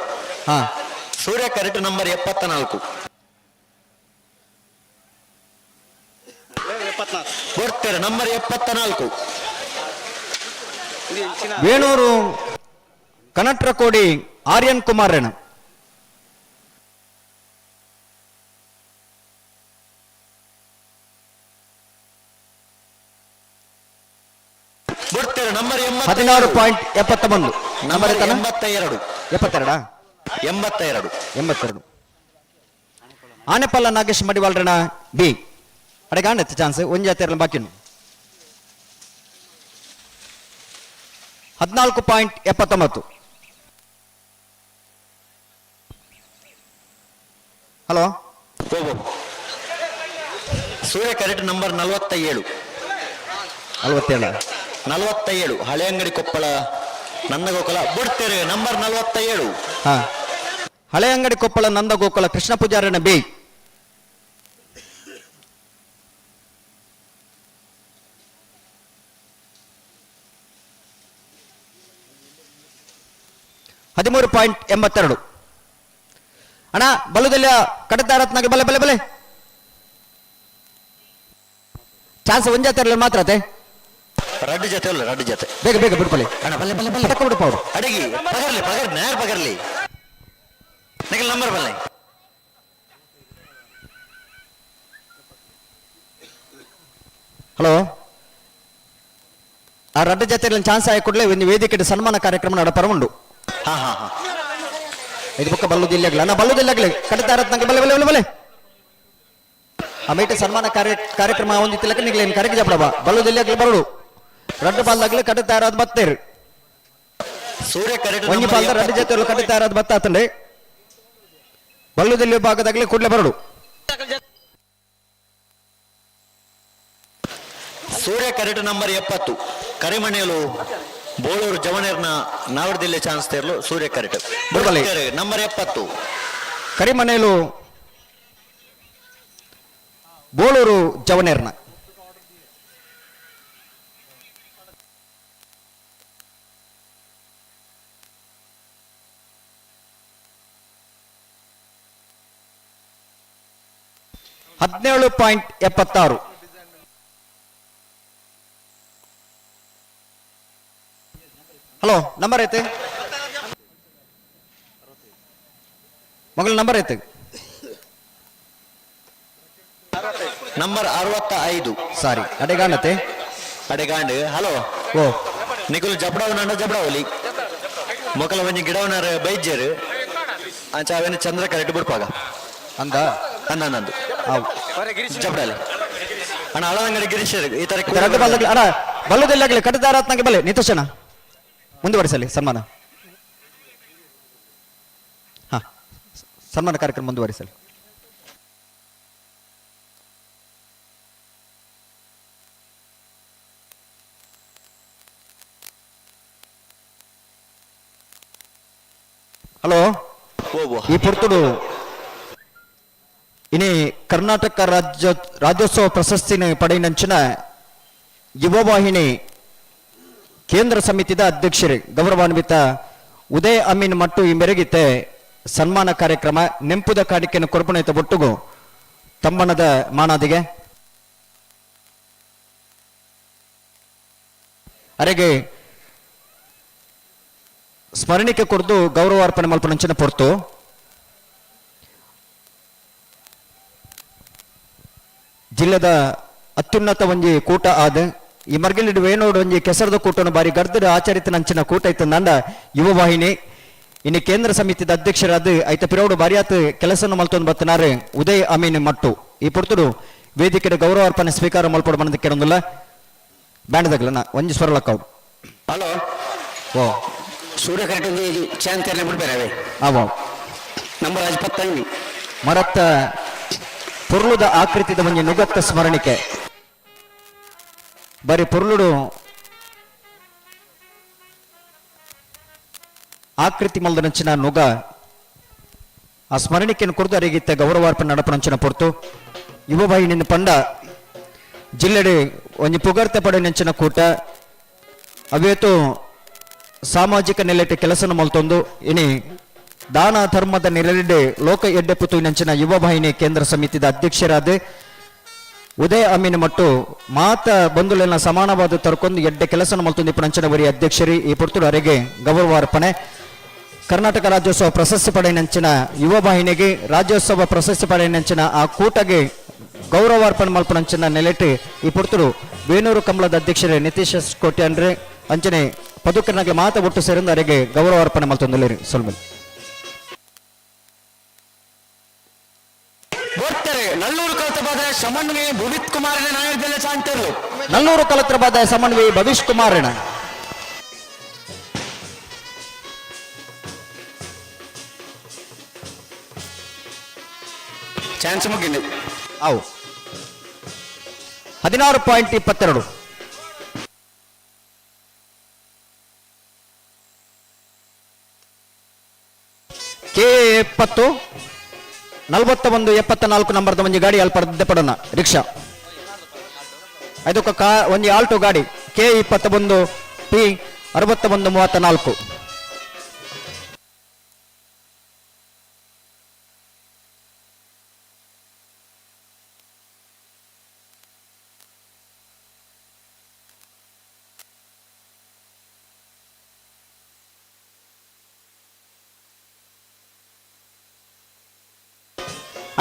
ಹಾ. Surya correct number 74. ಬರ್ತಾರೆ ನಂಬರ್ 74. ವೇಣೂರು ಕನಟ್ರಕೋಡಿ ಆರ್ಯನ್ ಕುಮಾರಣ್ಣ. ಬರ್ತಾರೆ number 16.71. Number number 82. 72? 82. 82. Anepalla Nagesh ಮಡಿವಾಳ್ರಣ ಬಿ ಅಡೆಗಾಂಡ ಚಾನ್ಸ್ ಒಂಜಿ ಹತ್ತಿರ ಬಾಕಿ 14.79. Hello, Surya correct number 47. 47. 47 Haleyangadi Koppala Nandagokula ಬಿಡ್ತೇವೆ ನಂಬರ್ 47. ಹಾ, ಹಳೆಯಂಗಡಿ ಕೊಪ್ಪಳ ನಂದಗೋಕುಲ ಕೃಷ್ಣ ಪೂಜಾರನ ಬಿ. 13.82. ಅಣ್ಣ ಬಲುದಲ್ಲ ಕಡತಾರತ್ನಾಗ ಬಲೆ ಬಲೆ ಬಲೆ ಚಾನ್ಸ್ ಒಂಜಾ ತರಲಿ ಮಾತ್ರ ಅತೆ. ರಡ್ಡು ಜೊತೆ ಅಲ್ಲ, ರಡ್ಡು ಜೊತೆ. ಬೇಗ ಬೇಗ ಬಿಡ್ಪಲ್ಲಿ. ಅಣ್ಣ ಬಲ್ಲೆ ಬಲ್ಲೆ ಬಲ್ಲೆ. ಪಟಕ ಬಿಡಪ್ಪ ಅವರು. ಅಡಗಿ ಪಗರ್ಲಿ ಪಗರ್ ನೇರ ಪಗರ್ಲಿ ನಿಖಿಲ್ ನಂಬರ್ ಬಲ್ಲೆ. ಹಲೋ ಆ ರಡ್ಡ ಜಾತಿಯಲ್ಲಿ ಚಾನ್ಸ್ ಆಯ ಕೂಡಲೇ ಒಂದು ವೇದಿಕೆ ಸನ್ಮಾನ ಕಾರ್ಯಕ್ರಮ ನಡಪರ ಉಂಡು. ಹಾ ಹಾ ಹಾ. ಇದು ಬೊಕ್ಕ ಬಲ್ಲುದಿಲ್ಲಗ್ಲ ನಾ ಬಲ್ಲುದಿಲ್ಲಗ್ಲೆ ಕಡತಾರ ನಂಗೆ ಬಲೆ ಬಲೆ ಬಲೆ ಬಲೆ. ಆ ಮೇಟ ಸನ್ಮಾನ ಕಾರ್ಯಕ್ರಮ ಒಂದಿತ್ತಿಲ್ಲಕ ನಿಗ್ಲೇನು ಕರೆಗೆ ಜಪಡಬ ಬಲ್ಲುದಿಲ್ಲಗ್ಲೆ ಬರಡು ರಡ್ಡು ಬಾಲ್ದಾಗ್ಲೆ ಕಡತಾರ ಅದು ಬತ್ತೇರು. ಸೂರ್ಯ ಕರೆಕ್ಟ್ ಒಂಜಿ ಪಾಲ್ದ ರಡ್ಡು ಜೊತೆ ಕಡತಾರ ಅದು ಬತ್ತಾತಂಡೆ ಬಲ್ಲುದಿಲ್ಲ ಭಾಗದಾಗ್ಲೆ ಕೂಡ್ಲೆ ಬರಡು. ಸೂರ್ಯ ಕರೆಕ್ಟ್ ನಂಬರ್ 70 ಕರಿಮಣೆಯಲು ಬೋಳೂರು ಜವನೇರ್ನ ನಾವಡದಿಲ್ಲೆ ಚಾನ್ಸ್ ತೇರ್ಲು ಸೂರ್ಯ ಕರೆಕ್ಟ್ ಬುಡ್ಬಲೆ. ನಂಬರ್ 70 ಕರಿಮಣೆಯಲು ಬೋಳೂರು ಜವನೇರ್ನ. 17.76. ಹಲೋ ನಂಬರ್ ಐತೆ ಮಗಳ ನಂಬರ್ ಐತೆ. ನಂಬರ್ 65. ಸಾರಿ ಅಡೆಗಾಂಡತೆ ಅಡೆಗಾಂಡ್. ಹಲೋ ಓ ನಿಕುಲು ಜಬಡವನ ಜಬಡವಲಿ ಮೊಕಲ ಒಂಜಿ ಗಿಡವನಾರ ಬೈಜೇರು ಅಂಚ ಅವೇನು ಚಂದ್ರ ಕರೆಕ್ಟ್ ಬಿಡ್ಪಾಗ ಅಂದ ಅಂದ ಅಂದು ಜಬಡಲಿ ಅಣ್ಣ ಅಳದಂಗಡಿ ಗಿರೀಶ್ ಈ ತರ ರಡ್ಡು ಬಾಲ್ದಾಗ್ಲೆ ಅಣ್ಣ ಬಲ್ಲುದಿಲ್ಲಾಗ್ಲೆ ಕಟ್ಟದಾರ ನಂಗೆ ಬಲೆ ನಿತೋಷಣ ಮುಂದುವರಿಸಲಿ ಸನ್ಮಾನ. ಹಾ ಸನ್ಮಾನ ಕಾರ್ಯಕ್ರಮ ಮುಂದುವರಿಸಲಿ. ಹಲೋ ಈ ಪೊರ್ತುಡು ಇನಿ ಕರ್ನಾಟಕ ರಾಜ್ಯೋತ್ಸವ ಪ್ರಶಸ್ತಿನ ಪಡೆಯಿನಂಚಿನ ಯುವವಾಹಿನಿ ಕೇಂದ್ರ ಸಮಿತಿದ ಅಧ್ಯಕ್ಷರು ಗೌರವಾನ್ವಿತ ಉದಯ್ ಅಮೀನ್ ಮಟ್ಟು ಈ ಮೇರೆಗಿತ್ತೆ ಸನ್ಮಾನ ಕಾರ್ಯಕ್ರಮ ನೆಂಪುದ ಕಾಣಿಕೆಯನ್ನು ಕೊರಪಣೆತ ಒಟ್ಟುಗು ತಮ್ಮನದ ಮಾನಾದಿಗೆ ಅರೆಗೆ ಸ್ಮರಣಿಕೆ ಕೊಡ್ದು ಗೌರವಾರ್ಪಣೆ ಮಲ್ಪನಂಚಿನ ಪೊರ್ತು. ಜಿಲ್ಲೆದ ಅತ್ಯುನ್ನತ ಒಂಜಿ ಕೂಟ ಆದ ಈ ಮರ್ಗಿಲಿಡು ವೇಣೋಡು ಒಂಜಿ ಕೆಸರದ ಕೂಟವನ್ನು ಬಾರಿ ಗರ್ದದ ಆಚರಿತನಂಚಿನ ಕೂಟ ಇತ್ತಂದ ಯುವ ವಾಹಿನಿ. ಇನ್ನು ಕೇಂದ್ರ ಸಮಿತಿದ ಅಧ್ಯಕ್ಷರಾದ ಐತ ಪಿರೌಡು ಬಾರಿಯಾತ್ ಕೆಲಸನ್ನು ಮಲ್ತೊಂದು ಬತ್ತನಾರು ಉದಯ್ ಅಮೀನ್ ಮಟ್ಟು. ಈ ಪೊರ್ತುಡು ವೇದಿಕೆಯ ಗೌರವಾರ್ಪಣೆ ಸ್ವೀಕಾರ ಮಲ್ಪಡು ಮನದ ಕೆರೊಂದುಲ್ಲ ಬ್ಯಾಂಡ್ದಾಗ್ಲನ ಒಂಜಿ ಸ್ವರಲಕ್ಕವು. ಹಲೋ ಓ ಸೂರ್ಯ ಕರೆಕ್ಟ್ ಒಂದು ಚಾನ್ ತೆರನೆ ಬಿಡ್ಬೇರೆ ಆವ ನಂಬರ್ 75. ಮರತ್ತ ಪೊರ್ಲುದ ಆಕೃತಿದ ಒಂಜಿ ನುಗತ್ತ ಸ್ಮರಣಿಕೆ ಬರಿ ಪೊರ್ಲುಡು ಆಕೃತಿ ಮಲ್ದನಂಚಿನ ನುಗ ಆ ಸ್ಮರಣಿಕೆಯನ್ನು ಕೊರ್ದು ಅರಿಗಿತ್ತ ಗೌರವಾರ್ಪಣೆ ನಡಪನಂಚಿನ ಪೊರ್ತು. ಯುವ ವಾಹಿನಿಯಿಂದ ಪಂಡ ಜಿಲ್ಲೆಡೆ ಒಂಜಿ ಪುಗರ್ತೆ ಪಡೆನಂಚಿನ ಕೂಟ ಅವೇತು ಸಾಮಾಜಿಕ ನೆಲೆಟೆ ಕೆಲಸನ ಮಲ್ತೊಂದು ಇನಿ ದಾನ ಧರ್ಮದ ನೆಲೆಡೆ ಲೋಕ ಎಡ್ಡೆ ಪುತುವಿನಂಚಿನ ಯುವ ವಾಹಿನಿ ಕೇಂದ್ರ ಸಮಿತಿದ ಅಧ್ಯಕ್ಷರಾದ ಉದಯ ಅಮೀನ್ ಮಟ್ಟು ಮಾತ ಬಂಧುಲೆಲ್ಲ ಸಮಾನವಾದ ತರ್ಕೊಂಡು ಎಡ್ಡೆ ಕೆಲಸನ ಮಲ್ತೊಂದು ಇಪ್ಪನಂಚಿನ ಬರಿ ಅಧ್ಯಕ್ಷರಿ ಈ ಪೊರ್ತುಡು ಅರೆಗೆ ಗೌರವಾರ್ಪಣೆ. ಕರ್ನಾಟಕ ರಾಜ್ಯೋತ್ಸವ ಪ್ರಶಸ್ತಿ ಪಡೆಯನಂಚಿನ ಯುವ ವಾಹಿನಿಗೆ ರಾಜ್ಯೋತ್ಸವ ಪ್ರಶಸ್ತಿ ಪಡೆಯನಂಚಿನ ಆ ಕೂಟಗೆ ಗೌರವಾರ್ಪಣೆ ಮಲ್ಪನಂಚಿನ ನೆಲೆಟು ಈ ಪೊರ್ತುಡು ವೇಣೂರು ಕಮಲದ ಅಧ್ಯಕ್ಷರೇ ನಿತೀಶ್ ಕೋಟ್ಯಾನ್ರೆ ಅಂಚನೆ ಪದುಕರ್ನಾಗೆ ಮಾತ ಒಟ್ಟು ಸೇರಿಂದ ಅರೆಗೆ ಗೌರವಾರ್ಪಣೆ ಮಲ್ತೊಂದುಲ್ಲೇರಿ ಸೊಲ್ಮೆಲ್. ಬರ್ತಾರೆ ನಲ್ಲೂರು ಕಲತಬಾದ ಸಮನ್ವಯ ಭವಿತ್ ಕುಮಾರನ ನಾಯಕದಲ್ಲ ಚಾಂತರ್ಲು. ನಲ್ಲೂರು ಕಲತ್ರಬಾದ ಸಮನ್ವಯ ಭವಿಷ್ ಕುಮಾರನ. ಚಾನ್ಸ್ ಮುಗಿಂದು. ಅವು 16.22. ಕೆ 70 41 74 ನಂಬರ್ದ ಒಂಜಿ ಗಾಡಿ ಅಲ್ಪ ಪಡೋಣ ರಿಕ್ಷಾ ಅದಕ್ಕೆ ಕಾ ಒಂಜಿ ಆಲ್ಟೋ ಗಾಡಿ ಕೆ 21 ಪಿ 61 34.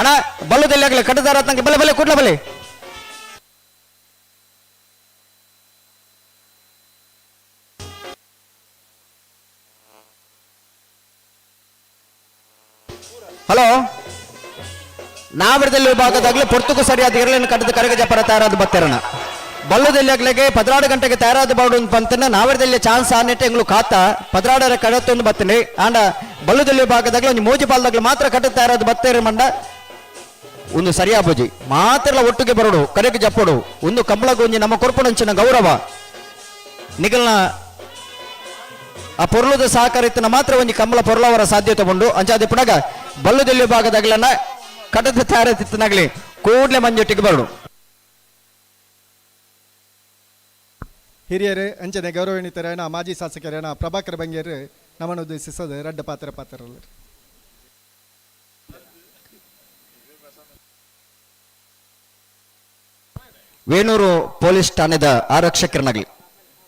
ಅಣ್ಣ ಬಲ್ಲದಲ್ಲಿ ಆಗಲಿ ಕಟ್ಟದಾರ ತಂಗೆ ಬಲೆ ಬಲೆ ಕೂಡ್ಲ ಬಲೆ. Hello ನಾವರದಲ್ಲಿ ವಿಭಾಗದಾಗಲೇ ಪೊರ್ತುಕು ಸರಿಯಾದ ಇರಲಿನ ಕಟ್ಟದ ಕರಗ ಜಪರ ತಯಾರಾದ ಬತ್ತಿರಣ ಬಲ್ಲದಲ್ಲಿ ಆಗ್ಲಿಗೆ 12 ಗಂಟೆಗೆ ತಯಾರಾದ ಬಾಡು ಪಂತನ ನಾವರದಲ್ಲಿ ಚಾನ್ಸ್ ಆನೆಟ್ ಎಂಗ್ಲು ಕಾತ 12 ಕಡತೊಂದು ಬತ್ತನೆ ಆಂಡ ಬಲ್ಲದಲ್ಲಿ ವಿಭಾಗದಾಗಲೇ ಒಂದು ಮೋಜಿ ಪಾಲ್ದಾಗ್ಲೇ ಮಾತ್ರ ಕಟ್ಟ ತಯಾರಾದ ಬತ್ತೇರಿ ಮಂಡ ಒಂದು ಸರಿಯಾಬುಜಿ ಮಾತ್ರ ಒಟ್ಟಿಗೆ ಬರೋಡು ಕರೆಗೆ ಜಪ್ಪಡು ಒಂದು ಕಂಬಳಗೊಂಜಿ ನಮ್ಮ ಕೊರ್ಪುಣಂಚಿನ ಗೌರವ ನಿಗಲ್ನ ಆ ಪೊರ್ಲುದ ಸಹಕಾರ ಇತ್ತನ ಮಾತ್ರ ಒಂಜಿ ಕಂಬಳ ಪೊರ್ಲವರ ಸಾಧ್ಯತೆ ಉಂಡು. ಅಂಚಾದೆ ಪುನಗ ಬಲ್ಲುದೆಲ್ಲಿ ಭಾಗದಾಗ್ಲನ್ನ ಕಟದ ತಯಾರತಿತ್ತನಾಗ್ಲಿ ಕೂಡ್ಲೆ ಮಂಜೊಟ್ಟಿಗೆ ಬರಡು. ಹಿರಿಯರು ಅಂಚನೆ ಗೌರವಾನ್ವಿತರಾಯಣ ಮಾಜಿ ಶಾಸಕರೇನ ಪ್ರಭಾಕರ್ ಬಂಗೇರು ನಮ್ಮನ್ನು ಉದ್ದೇಶಿಸೋದು ರಡ್ಡ ಪಾತ್ರ ಪಾತ್ರರಲ್ಲಿ. ವೇಣೂರು ಪೊಲೀಸ್ ಠಾಣೆದ ಆರಕ್ಷಕರನಾಗಲಿ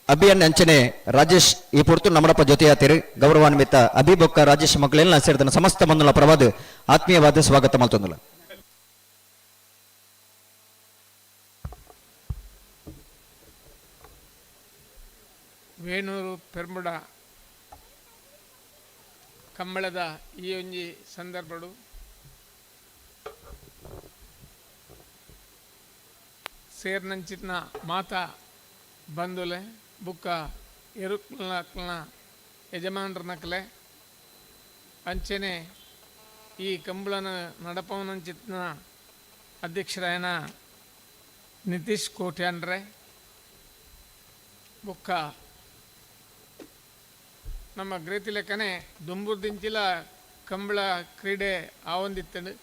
ಅಭಿಯನ್ ಅಂಚನೆ ರಾಜೇಶ್ ಈ ಪುರ್ತು ನಮ್ಮಡಪ್ಪ ಜೊತೆಯಾತಿರು ಗೌರವಾನ್ವಿತ ಅಭಿಬೊಕ್ಕ ರಾಜೇಶ್ ಮಕ್ಕಳೆಲ್ಲ ಸೇರಿದ ಸಮಸ್ತ ಬಂಧುಲ ಪ್ರವಾದ ಆತ್ಮೀಯವಾದ ಸ್ವಾಗತ ಮಲ್ತೊಂದುಲ. ವೇಣೂರು ಪೆರ್ಮುಡ ಕಂಬಳದ ಈ ಒಂಜಿ ಸಂದರ್ಭಡು ಸೇರ್ನಂಚಿನ ಮಾತಾ ಬಂದುಲೆ ಬುಕ್ಕ ಎರುಕ್ಲನ ಯಜಮಾನ್ರ ನಕಲೆ ಅಂಚೆನೆ ಈ ಕಂಬಳನ ನಡಪವನಂಚಿತ್ನ ಅಧ್ಯಕ್ಷರಾಯನ ನಿತೀಶ್ ಕೋಟ್ಯಾನ್ರೆ ಬುಕ್ಕ ನಮ್ಮ ಗ್ರೇತಿ ಲೆಕ್ಕನೆ ದುಂಬುರ್ದಿಂಚಿಲ ಕಂಬಳ ಕ್ರೀಡೆ ಆವೊಂದಿತ್ತಂಡು.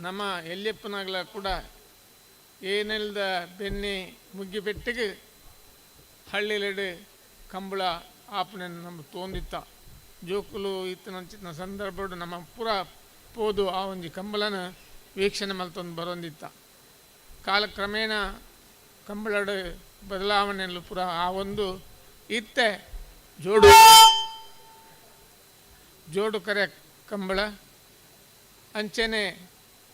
ನಮ್ಮ ಎಲ್ಲಿಯಪ್ಪನಾಗಲ ಕೂಡ ಏನೆಲ್ದ ಬೆನ್ನಿ ಮುಗ್ಗಿಪೆಟ್ಟಿಗೆ ಹಳ್ಳಿಲೆಡು ಕಂಬಳ ಆಪಣೆ ನಮ್ಮ ತೋಂದಿತ್ತ ಜೋಕುಲು ಇತ್ತನಂಚಿನ ಸಂದರ್ಭಡು ನಮ್ಮ ಪೂರ ಪೋದು ಆ ಒಂಜಿ ಕಂಬಳನ ವೀಕ್ಷಣೆ ಮಲ್ತೊಂದು ಬರೋಂದಿತ್ತ. ಕಾಲಕ್ರಮೇಣ ಕಂಬಳಡು ಬದಲಾವಣೆಯಲ್ಲೂ ಪೂರ ಆ ಒಂದು ಇತ್ತೆ ಜೋಡು ಜೋಡು ಕರೆ ಕಂಬಳ ಅಂಚೆನೆ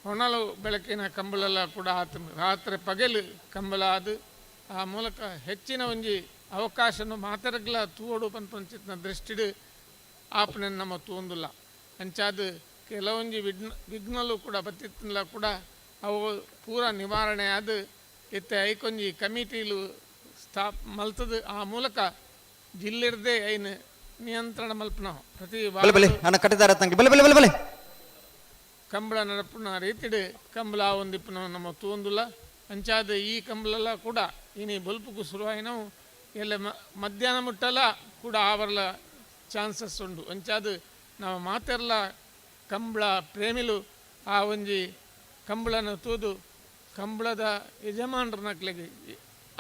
ಹೊನಲು ಬೆಳಕಿನ ಕಂಬಳೆಲ್ಲ ಕೂಡ ಆತ ರಾತ್ರಿ ಪಗಲು ಕಂಬಳ ಅದು ಆ ಮೂಲಕ ಹೆಚ್ಚಿನ ಒಂಜಿ ಅವಕಾಶನು ಮಾತರಗ್ಲ ತೂವಡು ಪನ್ಪಂಚಿತ್ನ ದೃಷ್ಟಿಡು ಆಪನೆ ನಮ್ಮ ತೂಂದುಲ್ಲ. ಅಂಚಾದ ಕೆಲವೊಂಜಿ ವಿಘ್ನಲು ಕೂಡ ಬತ್ತಿತ್ತಲ್ಲ ಕೂಡ ಅವು ಪೂರ ನಿವಾರಣೆ ಆದ ಇತ್ತೆ ಐಕೊಂಜಿ ಕಮಿಟಿಲು ಸ್ಥಾಪ್ ಮಲ್ತದ ಆ ಮೂಲಕ ಜಿಲ್ಲೆರ್ದೇ ಐನು ನಿಯಂತ್ರಣ ಮಲ್ಪನ ಪ್ರತಿ ಬಲೆ ಬಲೆ ಅಣ್ಣ ಕಟ್ಟಿದಾರ ತಂಗಿ ಬಲೆ ಬಲೆ ಬಲೆ ಬಲೆ ಕಂಬಳ ನಡಪುನ ರೀತಿಡು ಕಂಬಳ ಒಂದಿಪ್ಪನ ನಮ್ಮ ತೂಂದುಲ್ಲ. ಅಂಚಾದ ಈ ಕಂಬಳೆಲ್ಲ ಕೂಡ ಇನಿ ಬೊಲ್ಪುಗು ಶುರುವಾಯಿನವು ಎಲ್ಲ ಮಧ್ಯಾಹ್ನ ಮುಟ್ಟಲ್ಲ ಕೂಡ ಆವರಲ ಚಾನ್ಸಸ್ ಉಂಡು. ಅಂಚಾದ ನಾವು ಮಾತೆಲ್ಲ ಕಂಬಳ ಪ್ರೇಮಿಲು ಆ ಒಂಜಿ ಕಂಬಳನ ತೂದು ಕಂಬಳದ ಯಜಮಾನರನ್ನ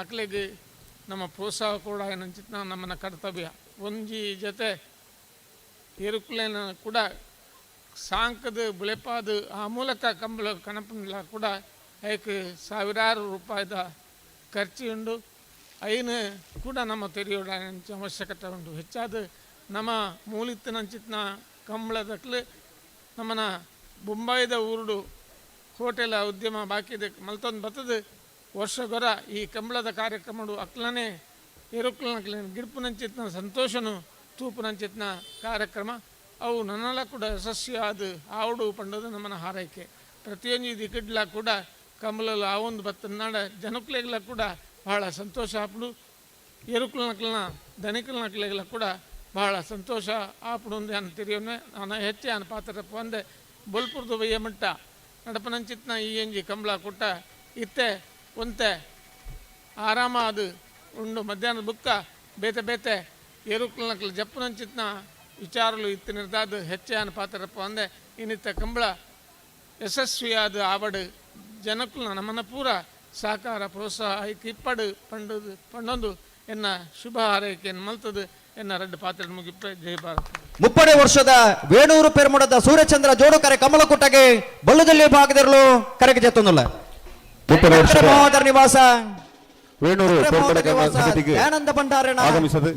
ಅಕ್ಲೆಗೆ ನಮ್ಮ ಪ್ರೋತ್ಸಾಹ ಕೂಡ ಏನಂಚಿತ್ ನಮ್ಮನ್ನ ಕರ್ತವ್ಯ. ಒಂಜಿ ಜೊತೆ ಎರುಕುಲೇನ ಕೂಡ ಸಾಂಕದ ಬುಳೆಪಾದ ಆ ಮೂಲಕ ಕಂಬಳ ಕಣಪಲ್ಲ ಕೂಡ ಐಕ್ ಸಾವಿರಾರು ರೂಪಾಯಿದ ಖರ್ಚು ಉಂಡು. ಐನು ಕೂಡ ನಮ್ಮ ತೆರೆಯೋಡ ಅವಶ್ಯಕತೆ ಉಂಟು. ಹೆಚ್ಚಾದ ನಮ್ಮ ಮೂಲಿತ್ತಿನಂಚಿತ್ನ ಕಂಬಳದಕ್ಲು ನಮ್ಮನ ಬೊಂಬಾಯಿದ ಊರುಡು ಹೋಟೆಲ ಉದ್ಯಮ ಬಾಕಿದ ಮಲ್ತೊಂದು ಬತ್ತದ ವರ್ಷಗೊರ ಈ ಕಂಬಳದ ಕಾರ್ಯಕ್ರಮಡು ಅಕ್ಲನೆ ಎರುಕ್ಲನಕ್ಲನೆ ಗಿಡ್ಪುನಂಚಿತ್ನ ಸಂತೋಷನು ತೂಪುನಂಚಿತ್ನ ಕಾರ್ಯಕ್ರಮ ಅವು ನನ್ನೆಲ್ಲ ಕೂಡ ಯಶಸ್ವಿಯಾದ ಆವಡು ಪಂಡದು ನಮ್ಮನ ಹಾರೈಕೆ. ಪ್ರತಿಯೊಂದು ದಿಕ್ಕಿಡ್ಲ ಕೂಡ ಕಂಬಳಲು ಆ ಒಂದು ಬತ್ತನಾಡ ಜನಕ್ಲೆಗ್ಲ ಕೂಡ ಬಹಳ ಸಂತೋಷ ಆಪುಡು. ಎರುಕ್ಲನಕ್ಲನ ದನಿಕಲ್ನಕ್ಲೆಗ್ಲ ಕೂಡ ಬಹಳ ಸಂತೋಷ ಆಪುಡು ಅಂದು ತಿರಿಯೋನೆ ನಾನು ಹೆಚ್ಚೆ ಅನ್ ಪಾತ್ರಪ್ಪ ಅಂದೆ ಬೊಲ್ಪುರ್ದು ಬಯ್ಯ ಮಟ್ಟ ನಡಪನಂಚಿತ್ನ ಈ ಎಂಜಿ ಕಂಬಳ ಕೊಟ್ಟ ಇತ್ತೆ ಒಂತೆ ಆರಾಮ ಅದು ಉಂಡು. ಮಧ್ಯಾಹ್ನದ ಬುಕ್ಕ ಬೇತೆ ಬೇತೆ ಎರುಕ್ಲನಕ್ಲ ಜಪ್ಪುನಂಚಿತ್ನ ವಿಚಾರಲು ಇತ್ತು ನಿರ್ದಾದ ಹೆಚ್ಚೆ ಅನ್ ಪಾತ್ರಪ್ಪ ಅಂದೆ ಇನ್ನಿತ್ತ ಕಂಬಳ ಯಶಸ್ವಿಯಾದ ಆವಡು ಜನಕ್ಕೂ ನಮ್ಮನ್ನ ಪೂರ ಸಹಕಾರ ಪ್ರೋತ್ಸಾಹ ಐಕ್ ಇಪ್ಪಡು ಪಂಡದು ಪಂಡೊಂದು ಎನ್ನ ಶುಭ ಹಾರೈಕೆಯನ್ನು ಮಲ್ತದು ಎನ್ನ ರಡ್ಡು ಪಾತ್ರ ಮುಗಿಪ್ಪ. ಜೈ ಭಾರತ್. 30 ವರ್ಷದ ವೇಣೂರು ಪೆರ್ಮುಡದ ಸೂರ್ಯಚಂದ್ರ ಜೋಡುಕರೆ ಕಮಲಕುಟ್ಟಗೆ ಬಳ್ಳುದಲ್ಲಿ ಭಾಗದಿರಲು ಕರೆಗೆ ಜತ್ತೊಂದುಲ್ಲ. ಮಹೋದರ ನಿವಾಸ ವೇಣೂರು ಪೆರ್ಮುಡ ಸಮಿತಿಗೆ ದಯಾನಂದ ಭಂಡಾರಣ ಆಗಮಿಸದ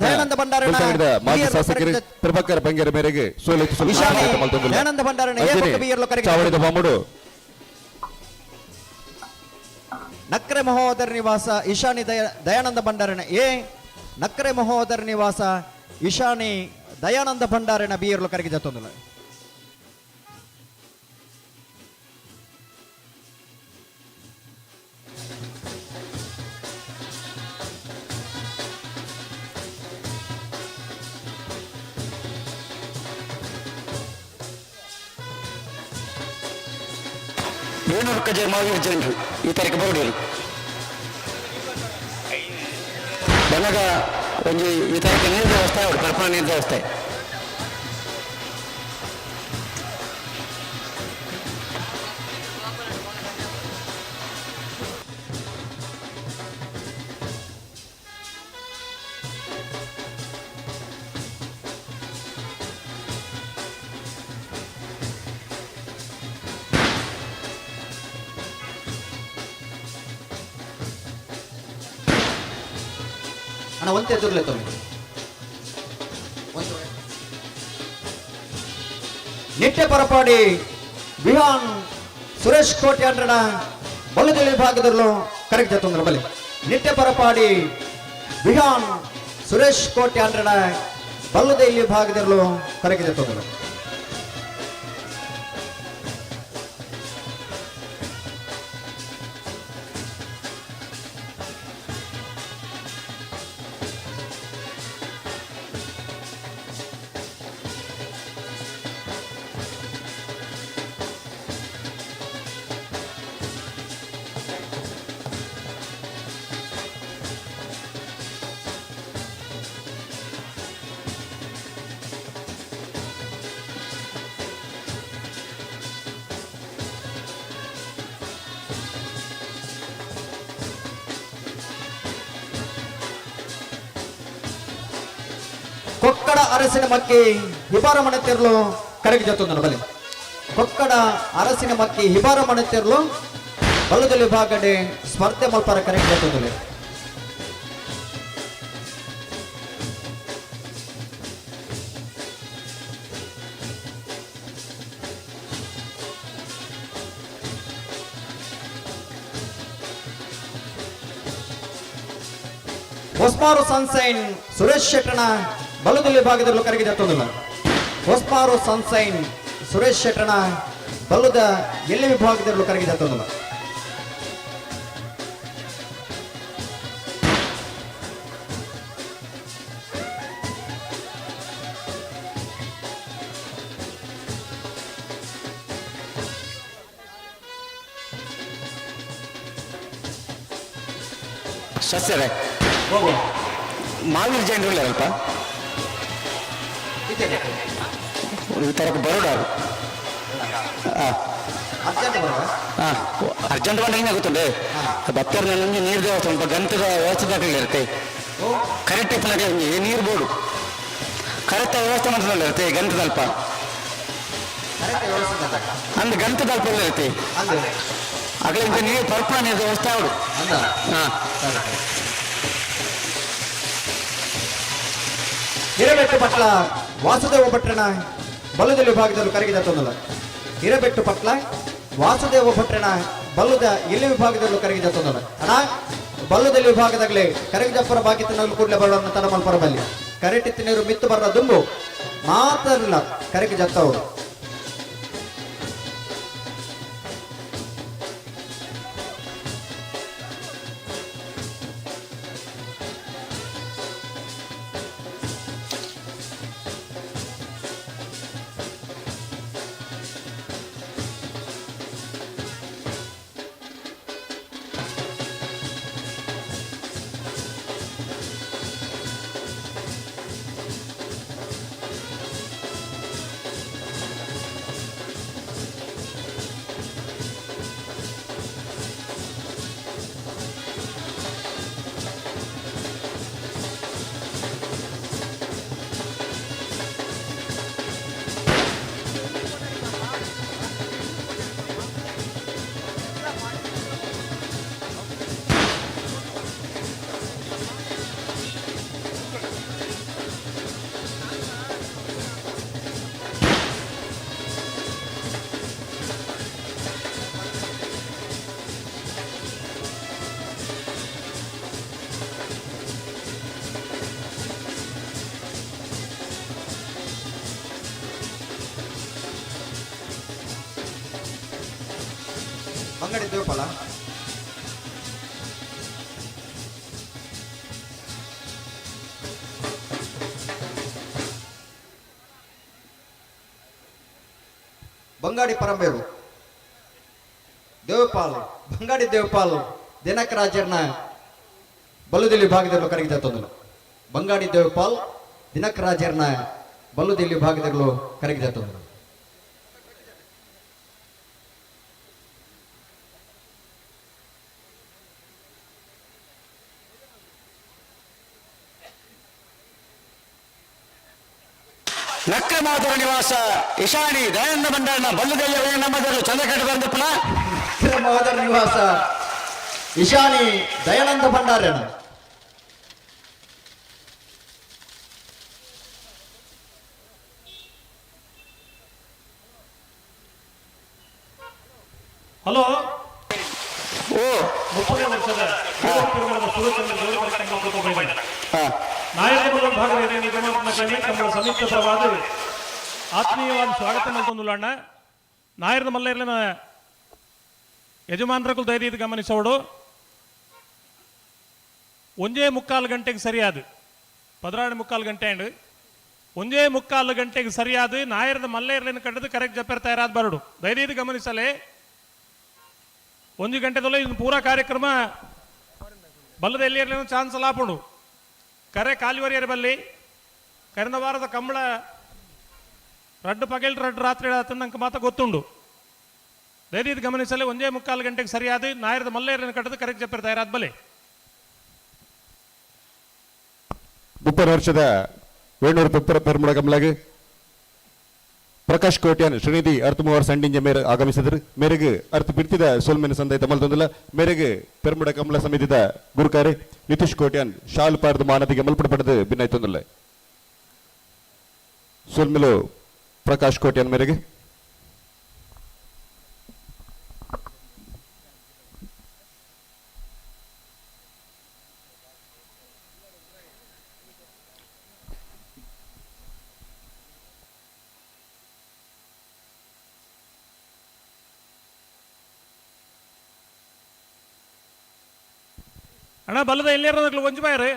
ದಯಾನಂದ ಭಂಡಾರಣ ಮಾಜಿ ಶಾಸಕರು ಪ್ರಭಾಕರ್ ಬಂಗೇರ ಮೇರೆಗೆ ಸೋಲಿತ್ತು ದಯಾನಂದ ಭಂಡಾರಣ ಚಾವಡಿದ ಬಾಮುಡು ನಕ್ರೆ ಮಹೋದರ ನಿವಾಸ ಈಶಾನಿ ದಯಾನಂದ ಭಂಡಾರಣ ಎ ನಕ್ರೆ ಮಹೋದರ ನಿವಾಸ ಈಶಾನಿ ದಯಾನಂದ ಭಂಡಾರಣ ಬಿಯರ್ಲು ಕರೆಗೆ ಜತ್ತೊಂದುಲ್ಲ. ವೇಣೂರು ಕಜೆ ಮಾವೀರ್ ಜೈನ್ರು ಈ ತಾರೀಕು ಬರೋಡಿರು. ಬನ್ನಗ ಒಂಜಿ ಈ ತಾರೀಕು ನೀರು ವ್ಯವಸ್ಥೆ ಅವಡು ಪರ್ಪಣ ನೀರು ವ್ಯವಸ್ಥೆ. ಅಣ್ಣ ಒಂತೆ ಎದುರ್ಲೆ ತೊಲೆ. ನಿಟ್ಟೆ ಪರಪಾಡಿ ಬಿಹಾನ್ ಸುರೇಶ್ ಕೋಟಿ ಅಂಡ್ರಣ ಬಲದಲ್ಲಿ ವಿಭಾಗದಲ್ಲೂ ಕರೆಕ್ಟ್ ತೊಂದರೆ ಬಲಿ. ನಿಟ್ಟೆ ಪರಪಾಡಿ ಬಿಹಾನ್ ಸುರೇಶ್ ಕೋಟಿ ಅಂಡ್ರಣ ಬಲ್ಲದೆಯಲ್ಲಿ ವಿಭಾಗದಲ್ಲೂ ಕರೆಕ್ಟ್ ತೊಂದರೆ. ಕೊಕ್ಕಡ ಅರಸಿನ ಮಕ್ಕಿ ಹಿಬಾರ ಮಣೆತಿರ್ಲು ಕರಗಿ ಜೊತ್ತೊಂದನು ಬಲಿ. ಕೊಕ್ಕಡ ಅರಸಿನ ಮಕ್ಕಿ ಹಿಬಾರ ಮಣೆತಿರ್ಲು ಬಲ್ಲದಲ್ಲಿ ವಿಭಾಗಡೆ ಸ್ಪರ್ಧೆ ಮಲ್ಪರ ಕರಗಿ ಜೊತ್ತೊಂದಲು. ಹೊಸ್ಮಾರು ಸನ್ಸೈನ್ ಸುರೇಶ್ ಶೆಟ್ಟಣ ಬಲದಲ್ಲಿ ವಿಭಾಗದಲ್ಲೂ ಕರಗಿ ಜೊತ್ತೊಂದಿಲ್ಲ. ಹೊಸ್ಮಾರು ಸನ್ಸೈನ್ ಸುರೇಶ್ ಶೆಟ್ಟಣ ಬಲ್ಲದ ಎಲ್ಲಿ ವಿಭಾಗದಲ್ಲೂ ಕರಗಿ ಜೊತ್ತೊಂದಿಲ್ಲ. ಸಸ್ಯರೇ ಹೋಗು ಮಾವೀರ್ ಜೈನ್ರು ಅಲ್ಪ ಈ ತರಕ್ಕೆ ಬರೋಡಾರು. ಹಾಂ ಅರ್ಜೆಂಟ್ ಬಂದ್ರೆ ಏನಾಗುತ್ತಂಡೆ ಭಕ್ತರ ನಮಗೆ ನೀರು ದೇವಸ್ಥಾನ ಸ್ವಲ್ಪ ಗಂಟದ ವ್ಯವಸ್ಥೆ ಇರುತ್ತೆ. ಕರೆಕ್ಟ್ ನೀರು ಬೋರ್ಡು ಕರೆಕ್ಟ್ ವ್ಯವಸ್ಥೆ ಮಾಡ್ತಾರೆ ಇರುತ್ತೆ ಗಂಟದಲ್ಪ ಅಂದ್ ಗಂಟದಲ್ಪ ಇರುತ್ತೆ. ಅಗಲಿಂದ ನೀರು ಪರ್ಪಣ ನೀರು ವ್ಯವಸ್ಥೆ ಅವರು. ಹಾಂ ಹಿರಬೆಟ್ಟು ಪಟ್ಲ ವಾಸುದೇವ ಭಟ್ರನ ಬಲ್ಲದ ವಿಭಾಗದಲ್ಲೂ ಕರಗಿದ ತೊಂದಲ. ಹಿರಬೆಟ್ಟು ಪಟ್ಲ ವಾಸುದೇವ ಭಟ್ರನ ಬಲ್ಲದ ಎಲ್ಲಿ ವಿಭಾಗದಲ್ಲೂ ಕರಗಿದ ತೊಂದಲ. ಅಣ್ಣ ಬಲ್ಲದಲ್ಲಿ ವಿಭಾಗದಾಗಲೇ ಕರಗಿದಪ್ಪರ ಬಾಕಿ ಕೂಡಲೇ ಬರೋಣ ತಡಮಲ್ಪರ ಬಲ್ಲಿ ಕರೆಟಿತ್ತು ನೀರು ಮಿತ್ತು ಬರ ದುಂಬು ಮಾತ್ರಲ್ಲ ಕರಗಿ ಜತ್ತವರು. ಅಂಗಡಿ ದೇವಪಾಲ ಬಂಗಾಡಿ ಪರಂಬೇರು ದೇವ ದೇವಪಾಲ್ ಬಂಗಾಡಿ ದೇವಪಾಲ್ ದಿನಕರಾಜರ್ನ ಬಲ್ಲುದಿಲ್ಲಿ ವಿಭಾಗದಲ್ಲಿ ಕರಗಿ ತಂದನು. ಬಂಗಾಡಿ ದೇವಪಾಲ್ ದಿನಕರಾಜರ್ನ ಬಲ್ಲುದಿಲ್ಲಿ ವಿಭಾಗದಲ್ಲೂ ಕರಗಿ ತಂದನು. ನಕ್ರಮಾಧುರ ನಿವಾಸ ಇಶಾನಿ ದಯಾನಂದ ಭಂಡಾರನ ಬಲ್ಲುದೆಲ್ಲ ನಮ್ಮದರು ಚಂದ್ರಕಟ್ಟ ಬಂದಪ್ಪನ ಮಹೋದರ ನಿವಾಸ ಇಶಾನಿ ದಯಾನಂದ ಭಂಡಾರನ. ಹಲೋ ಓ 30ನೇ ವರ್ಷದ ನಾಯಕರ ಭಾಗದ ತಮ್ಮ ಸಂಯುಕ್ತ ಪರವಾದ ಆತ್ಮೀಯವಾದ ಸ್ವಾಗತ ಮಲ್ತೊಂದುಲ್ಲಣ್ಣ. ನಾಯರದ ಮಲ್ಲೇರ್ಲಿನ ಯಜಮಾನರಕ್ಕೂ ಧೈರ್ಯ ಇದು ಗಮನಿಸೋಡು. 1.75 ಗಂಟೆಗೆ ಸರಿಯಾದ 16.75 ಗಂಟೆ ಅಂಡ್ 1.75 ಗಂಟೆಗೆ ಸರಿಯಾದ ನಾಯರದ ಮಲ್ಲೇರ್ಲಿನ ಕಟ್ಟದು ಕರೆಕ್ಟ್ ಜಪ್ಪೇರ್ ತಯಾರಾದ ಬರಡು. ಧೈರ್ಯ ಇದು ಗಮನಿಸಲೇ 1 ಗಂಟೆದಲ್ಲ ಇದನ್ನು ಪೂರಾ ಕಾರ್ಯಕ್ರಮ ಬಲ್ಲದ ಎಲ್ಲಿ ಇರಲಿ ಚಾನ್ಸ್ ಲಾಪುಂಡು. ಕರೆ ಕಾಲಿವರಿಯರ ಬಲ್ಲಿ ಕರೆದ ವಾರದ ಕಂಬಳ ರಡ್ಡು ಪಗೆಲ್ ರಡ್ಡು ರಾತ್ರಿ ನಂಗೆ ಮಾತ ಗೊತ್ತುಂಡು. ಧೈರ್ಯದ ಗಮನಿಸಲಿ 1.75 ಗಂಟೆಗೆ ಸರಿಯಾದ ನಾಯರದ ಮಲ್ಲೇರನ್ನು ಕಟ್ಟದು ಕರೆಕ್ಟ್ ಜಪ್ಪೇರ್ ತಯಾರಾದ ಬಲೆ. 30 ವರ್ಷದ ವೇಣೂರು ಪೆಪ್ಪರ ಪೆರ್ಮುಡ ಕಮಲಾಗಿ ಪ್ರಕಾಶ್ ಕೋಟ್ಯಾನ್ ಶ್ರೀನಿಧಿ ಅರ್ಥಮೂವರ್ ಸಂಡಿಂಜ ಮೇರೆ ಆಗಮಿಸಿದರು. ಮೇರೆಗೆ ಅರ್ಥ ಬಿಡ್ತಿದ ಸೋಲ್ಮೆನ ಸಂದೈ ತಮ್ಮಲ್ ತೊಂದಿಲ್ಲ. ಮೇರೆಗೆ ಪೆರ್ಮುಡ ಕಮಲ ಸಮಿತಿದ ಗುರುಕಾರಿ ನಿತೀಶ್ ಕೋಟ್ಯಾನ್ ಶಾಲ್ ಪಾರ್ದ ಮಾನದಿಗೆ ಮಲ್ಪಡ ಪಡೆದು ಭಿನ್ನಾಯ್ತೊಂದಿಲ್ಲ. ಸೋಲ್ಮೆಲು ಪ್ರಕಾಶ್ ಕೋಟ್ಯಾನ್ ಮೇರೆಗೆ. ಅಣ್ಣ ಬಲ್ಲದ ಎಲ್ಲಿರೋದಕ್ಲು ಒಂಜು ಬಾಯರು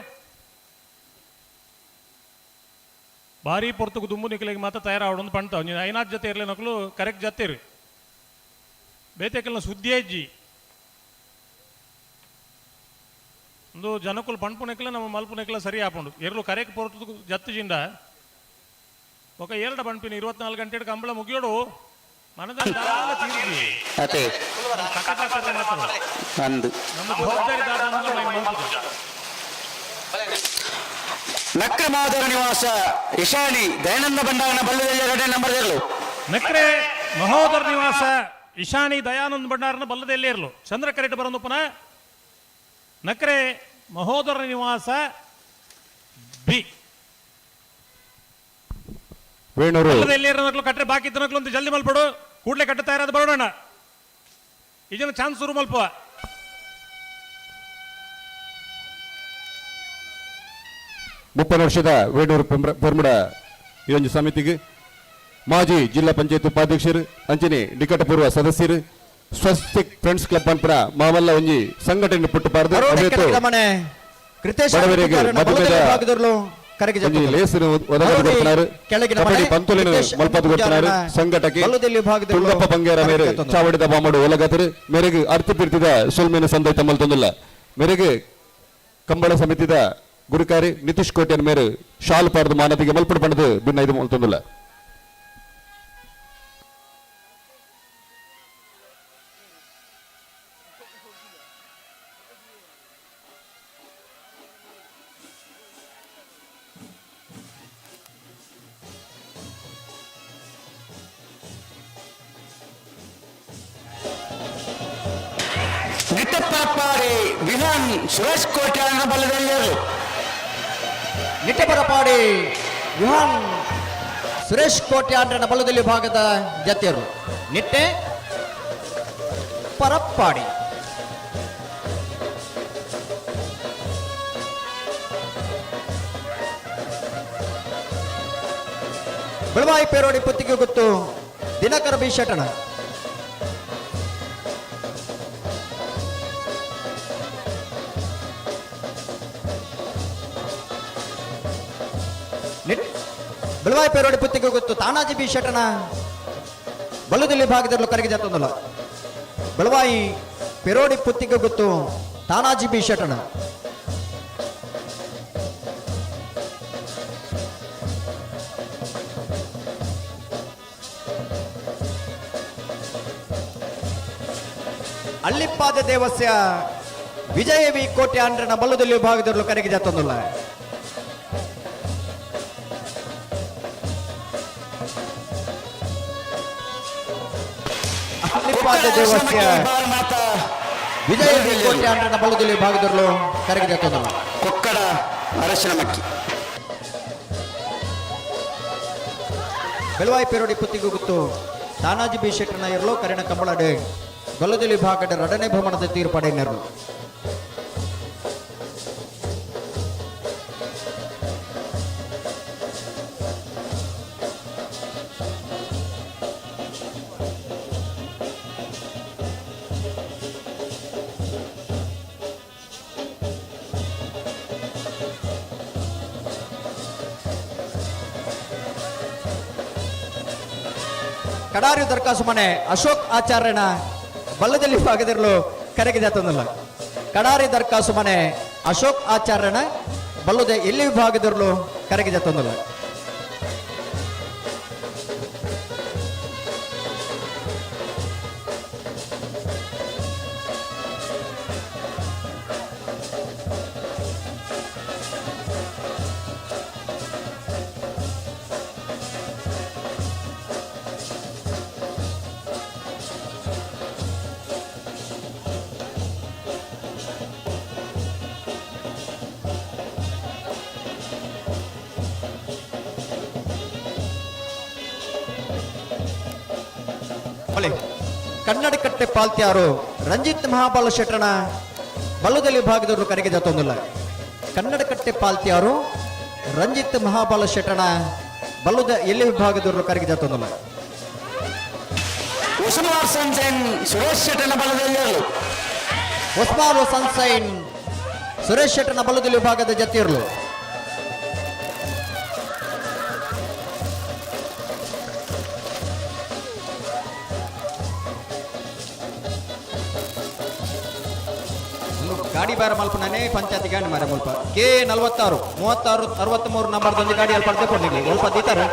ಭಾರಿ ಪೊರ್ತುಗು ದುಂಬು ನಿಕ್ಲಿಗೆ ಮಾತ್ರ ತಯಾರಾವಡೊಂದು ಪಂತ ನೀನು ಐನಾಥ್ ಜೊತೆ ಇರಲಿ ನಕಲು ಕರೆಕ್ಟ್ ಜೊತೆ ಇರು ಬೇತೆಕಲ್ನ ಸುದ್ದಿ ಅಜ್ಜಿ ಒಂದು ಜನಕುಲು ಪಣ್ಪುನೆಕ್ಲ ನಮ್ಮ ಮಲ್ಪುನೆಕ್ಲ ಸರಿ ಆಪುಂಡು ಎರ್ಲು ಕರೆಕ್ಟ್ ಪೊರ್ತುಗು ಜತ್ತು ಜಿಂಡ ఒక ಏರಡ ಪಣ್ಪಿನ 24 ಗಂಟೆ ಕಂಬಳ ಮುಗಿಯೋಡು ಮನದ ತೀರ್ಗಿ ಅತೆ ಅಂದು ನಮ್ಮ ಜವಾಬ್ದಾರಿ ದಾದ ಅಂದ್ರೆ ನಾವು ಮಲ್ಪುಜ. ನಕ್ರಮಾಧುರ ನಿವಾಸ ಇಶಾನಿ ದಯಾನಂದ ಭಂಡಾರನ ಬಲ್ಲದೆಲ್ಲ ಗಡ್ಡೆ ನಂಬರ್ ಇರಲು. ನಕ್ರೆ ಮಹೋದರ ನಿವಾಸ ಇಶಾನಿ ದಯಾನಂದ ಭಂಡಾರನ ಬಲ್ಲದೆಲ್ಲೇ ಇರಲು ಚಂದ್ರ ಕರೆಕ್ಟ್ ಬರೋದು ಪುನಃ ನಕ್ರೆ ಮಹೋದರ ನಿವಾಸ ಬಿ ವೇಣೂರು ಬಲ್ಲದೆಲ್ಲೇ ಇರೋ ಕಟ್ಟರೆ ಬಾಕಿ ಇದ್ದನಕ್ಲು ಅಂತ ಜಲ್ದಿ ಮಲ್ಪಡು ಕೂಡಲೇ ಕಟ್ಟ ತಯಾರಾದ ಬರೋಣ ಈಗಿನ ಚಾನ್ಸ್ ಶುರು ಮಲ್ಪ. 30 ವರ್ಷದ ವೇಣೂರು ಪೆರ್ಮುಡ ಇದೊಂದು ಸಮಿತಿಗೆ ಮಾಜಿ ಜಿಲ್ಲಾ ಪಂಚಾಯತ್ ಉಪಾಧ್ಯಕ್ಷರು ಅಂಚನೆ ನಿಕಟಪೂರ್ವ ಸದಸ್ಯರು ಸ್ವಸ್ತಿಕ್ ಫ್ರೆಂಡ್ಸ್ ಕ್ಲಬ್ ಅನ್ಪುರ ಮಾಮಲ್ಲ ಒಂಜಿ ಸಂಘಟನೆ ಪುಟ್ಟುಪಾರ್ದು ಅವೇತು ಕೃತೇಶ್ ಬಡವರಿಗೆ ಪೂಜಾರನ ಮಧುಮೇಹ ಬಲದ ಭಾಗದಲ್ಲೂ ಕರೆಗೆ ಒಂಜಿ ಜಪ್ಪುತ್ತದೆ. ಲೇಸನ್ನು ಒದಗದು ಅರುಣಿ ಕೊಡ್ತಿನಾರು. ಕೆಳಗಿನ ಕಬಡ್ಡಿ ಮನೆ ಪಂತುಲಿನ ಕೃತೇಶ್ ಮಲ್ಪದು ಕೊಡ್ತಿನಾರು. ಪೂಜಾರನ ಸಂಘಟಕಿ ಬಲದಲ್ಲಿ ಭಾಗದಲ್ಲೂ ತುಂಗಪ್ಪ ಬಂಗೇರ ಮೇರೆ ಕರೆಗೆ ತಂದರು. ಚಾವಡಿದ ಬಾಮಡು ಒಲಗತರು ಮೇರೆಗೆ ಅರ್ಥ ಪಿರ್ತಿದ ಸೊಲ್ಮೆನ ಸಂದೈ ತಮ್ಮಲ್ ತೊಂದಿಲ್ಲ. ಮೇರೆಗೆ ಕಂಬಳ ಸಮಿತಿದ ಗುರುಕಾರಿ ನಿತೀಶ್ ಕೋಟ್ಯನ್ ಮೇರೆ ಶಾಲ್ ಪಾರ್ದು ಮಾನತಿಗೆ ಮಲ್ಪಡು ಪಣದು ಭಿನ್ನ ಇದು ಮಲ್ತೊಂದಿಲ್ಲ. ನಿಟ್ಟಪರಪಾಡಿ ವಿಹಾನ್ ಸುರೇಶ್ ಕೋಟ್ಯಾನ ಬಲ್ಲದೆಲ್ಲರು. ನಿಟ್ಟಪರಪಾಡಿ ವಿಹಾನ್ ಸುರೇಶ್ ಕೋಟ್ಯಾನ್ರನ ಬಲದಲ್ಲಿ ಭಾಗದ ಜತೆಯರು ನಿಟ್ಟೆ ಪರಪ್ಪಾಡಿ. ಬೆಳವಾಯಿ ಪೇರೋಡಿ ಪುತ್ತಿಗೆ ಗೊತ್ತು ದಿನಕರ ಬಿ ಶಟಣ. ಬೆಳವಾಯಿ ಪೇರೋಡಿ ಪುತ್ತಿಗೆ ಗೊತ್ತು ತಾನಾಜಿ ಬಿ ಶಟಣ ಬಲದಲ್ಲಿ ಭಾಗದಲ್ಲಿ ಕರಗಿ ಜಾತೊಂದಲ್ಲ. ಬೆಳವಾಯಿ ಪೆರೋಡಿ ಪುತ್ತಿಗೆ ಗೊತ್ತು ತಾನಾಜಿ ಬಿ ಶೆಟ್ಟಣ. ಅಳ್ಳಿಪ್ಪಾದ ದೇವಸ್ಯ ವಿಜಯ ವಿ ಕೋಟೆ ಆಂಡ್ರನ ಬಲ್ಲದಲ್ಲಿ ವಿಭಾಗದಲ್ಲಿ ಕರೆಗೆ ಜಾತೊಂದುಲ್ಲ. ಅಳ್ಳಿಪ್ಪಾದ ದೇವಸ್ಯ ವಿಜಯ ವಿ ಕೋಟೆ ಆಂಡ್ರನ ಬಲ್ಲದಲ್ಲಿ ವಿಭಾಗದಲ್ಲಿ ಕರೆಗೆ ಜಾತೊಂದುಲ್ಲ. ಕೊಕ್ಕಡ ಅರಶಿನ ಮಕ್ಕಿ. ಬೆಳವಾಯಿ ಪೇರೋಡಿ ಪುತ್ತಿಗೆ ಗೊತ್ತು ತಾನಾಜಿ ಬಿ ಶೆಟ್ಟನ ಇರಲು ಕರಿಣ ಕಂಬಳಡೆ ಗೊಲ್ಲದಲ್ಲಿ ವಿಭಾಗದ ರಡನೆ ಭ್ರಮಣದ ತೀರ್ಪಡೆಯರು. ಕಡಾರಿ ದರ್ಖಾಸು ಮನೆ ಅಶೋಕ್ ಆಚಾರ್ಯನ ಬಲ್ಲದಲ್ಲಿ ಭಾಗದಿರಲು ಕರೆಗೆ ಜಾತಂದಲ್ಲ. ಕಡಾರಿ ದರ್ಖಾಸು ಮನೆ ಅಶೋಕ್ ಆಚಾರ್ಯನ ಬಲ್ಲದ ಎಲ್ಲಿ ವಿಭಾಗದಿರಲು ಕರೆಗೆ ಜಾತಂದಲ್ಲ. ಕನ್ನಡಕಟ್ಟೆ ಪಾಲ್ತ್ಯಾರು ರಂಜಿತ್ ಮಹಾಬಲ ಶೆಟ್ಟಣ ಬಲ್ಲದಲ್ಲಿ ವಿಭಾಗದವರು ಕರೆಗೆ ಜಾತೊಂದಿಲ್ಲ. ಕನ್ನಡಕಟ್ಟೆ ಪಾಲ್ತ್ಯಾರು ರಂಜಿತ್ ಮಹಾಬಲ ಶೆಟ್ಟಣ ಬಲ್ಲದ ಎಲ್ಲಿ ವಿಭಾಗದವರು ಕರೆಗೆ ಜಾತೊಂದಿಲ್ಲ. ಉಸ್ಮಾನ್ ಸನ್ಸೈನ್ ಸುರೇಶ್ ಶೆಟ್ಟನ ಬಲದಲ್ಲಿ. ಉಸ್ಮಾನ್ ಸನ್ಸೈನ್ ಸುರೇಶ್ ಶೆಟ್ಟನ ಬಲ್ಲದಲ್ಲಿ ವಿಭಾಗದ ಜತಿಯರ್ಲು. ಗಾಡಿ ಬಾರ ಮಲ್ಪನೇ ಪಂಚಾಯತಿ ಗಾಡಿ ಮಾರ ಮುಲ್ಪ ಕೆ 46 36 63 ನಂಬರ್ದೊಂದು ಗಾಡಿ ಅಲ್ಪ ಕೊಡು ನಿಗ್ಲಿ ಅಲ್ಪ ದೀತಾರೆ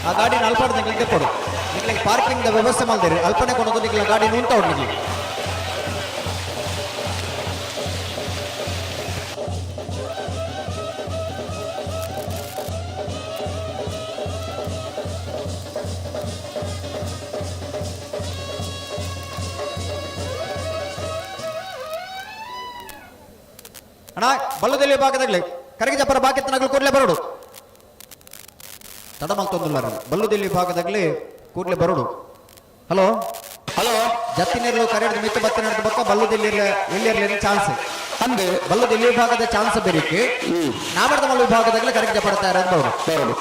ಆ ಗಾಡಿ ಅಲ್ಪಾಡ್ ನಿಗ್ಲಿಗೆ ಕೊಡು. ನಿಗ್ಲಿಗೆ ಪಾರ್ಕಿಂಗ್ ವ್ಯವಸ್ಥೆ ಮಾಡ್ದಿರಿ ಅಲ್ಪನೆ ಕೊಡೋದು ನಿಗ್ಲ ಗಾಡಿ ನುಂತ ಉಂಟು ನಿಗ್ಲಿ. ಅಣ್ಣ ಬಲ್ಲದಲ್ಲಿ ಭಾಗದಾಗಲಿ ಕರಗಿಜಪ್ಪರ ಬಾಕಿತ್ತನಗಳು ಕೂಡಲೇ ಬರೋಡು. ತಡಮಲ್ ತೊಂದಿಲ್ಲ ಬಲ್ಲುದೆಲ್ಲಿ ಭಾಗದಾಗಲಿ ಕೂಡಲೇ ಬರೋಡು. ಹಲೋ ಹಲೋ ಜತ್ತಿನಿರ್ಲು ಕರೆಯದ ಮಿತ್ತು ಬತ್ತಿನ ಬಕ್ಕ ಬಲ್ಲುದೆಲ್ಲಿ ಎಲ್ಲಿರ್ಲಿ ಚಾನ್ಸ್ ಅಂದು ಬಲ್ಲುದೆಲ್ಲಿ ವಿಭಾಗದ ಚಾನ್ಸ್ ಬೇರಿಕೆ ನಾಮರ್ದ ಮಲ್ಲ ವಿಭಾಗದಾಗಲೇ ಕರಗಿಜ ಪಡ್ತಾರೆ ಅಂತ ಬರೋಡು.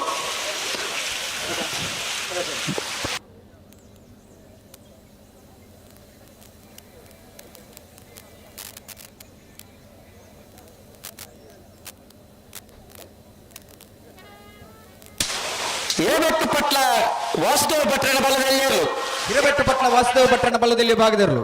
ಹಿರೇಬೆಟ್ಟು ಪಟ್ಲ ವಾಸುದೇವ ಭಟ್ರನ ಬಲದಲ್ಲಿರಲು. ಹಿರೇಬೆಟ್ಟು ಪಟ್ಲ ವಾಸುದೇವ ಭಟ್ರನ ಬಲದಲ್ಲಿ ಭಾಗದಿರಲು.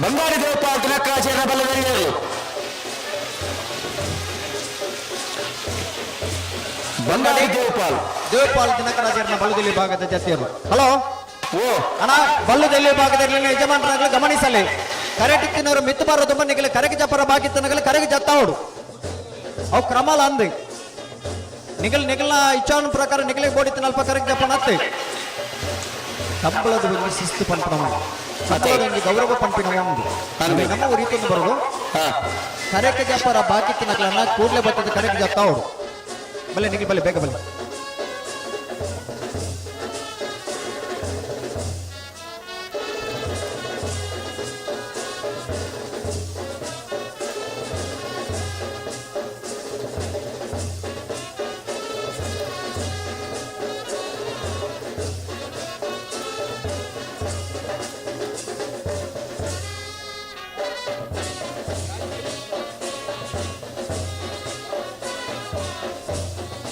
ಬಂಗಾರಿ ದೇವಪಾಲ್ ತಿಲಕ್ರಾಜರ ಬಲದಲ್ಲಿರಲು. ಬಂಗಾರಿ ದೇವಪಾಲ್ ದೇವಪಾಲ್ ದಿನಕರಾಜರನ ಬಲ್ಲದಲ್ಲಿ ಭಾಗದ ಜಾತಿಯವರು. ಹಲೋ ಓ ಅಣ್ಣ ಬಲ್ಲದಲ್ಲಿ ಭಾಗದಲ್ಲಿ ಯಜಮಾನರಾಗಲು ಗಮನಿಸಲಿ. ಕರೆಟಿಕ್ಕಿನವರು ಮಿತ್ತು ಬಾರದು ಮನೆಗೆ ಕರೆಗೆ ಜಪರ ಬಾಗಿತ್ತನಗಲು ಕರೆಗೆ ಜತ್ತಾವಡು ಅವು ಕ್ರಮಲ ಅಂದು ನಿಗಲ್ ನಿಗಲ್ನ ಇಚ್ಛಾನು ಪ್ರಕಾರ ನಿಗಲಿಗೆ ಬೋಡಿತ್ತಿನ ಅಲ್ಪ ಕರೆಗೆ ಜಪನ ಅತ್ತೆ. ಕಂಬಳದ ಒಂಜಿ ಶಿಸ್ತು ಪನ್ಪುನ ಕಂಬಳದ ಒಂಜಿ ಗೌರವ ಪನ್ಪಿನ ಉಂಡು. ನಮ್ಮ ರೀತಿಯಿಂದ ಬರೋದು ಕರೆಕ್ಕೆ ಜಪ್ಪರ ಬಾಕಿ ತಿನ್ನಕ್ಲನ್ನ ಕೂಡಲೇ ಬರ್ತದೆ. ಕರೆಕ್ಕೆ ಜಪ್ತ ಅವರು ಬಲ್ಲೆ, ನಿಮಗೆ ಬಲ್ಲೆ, ಬೇಗ ಬಲ್ಲೆ.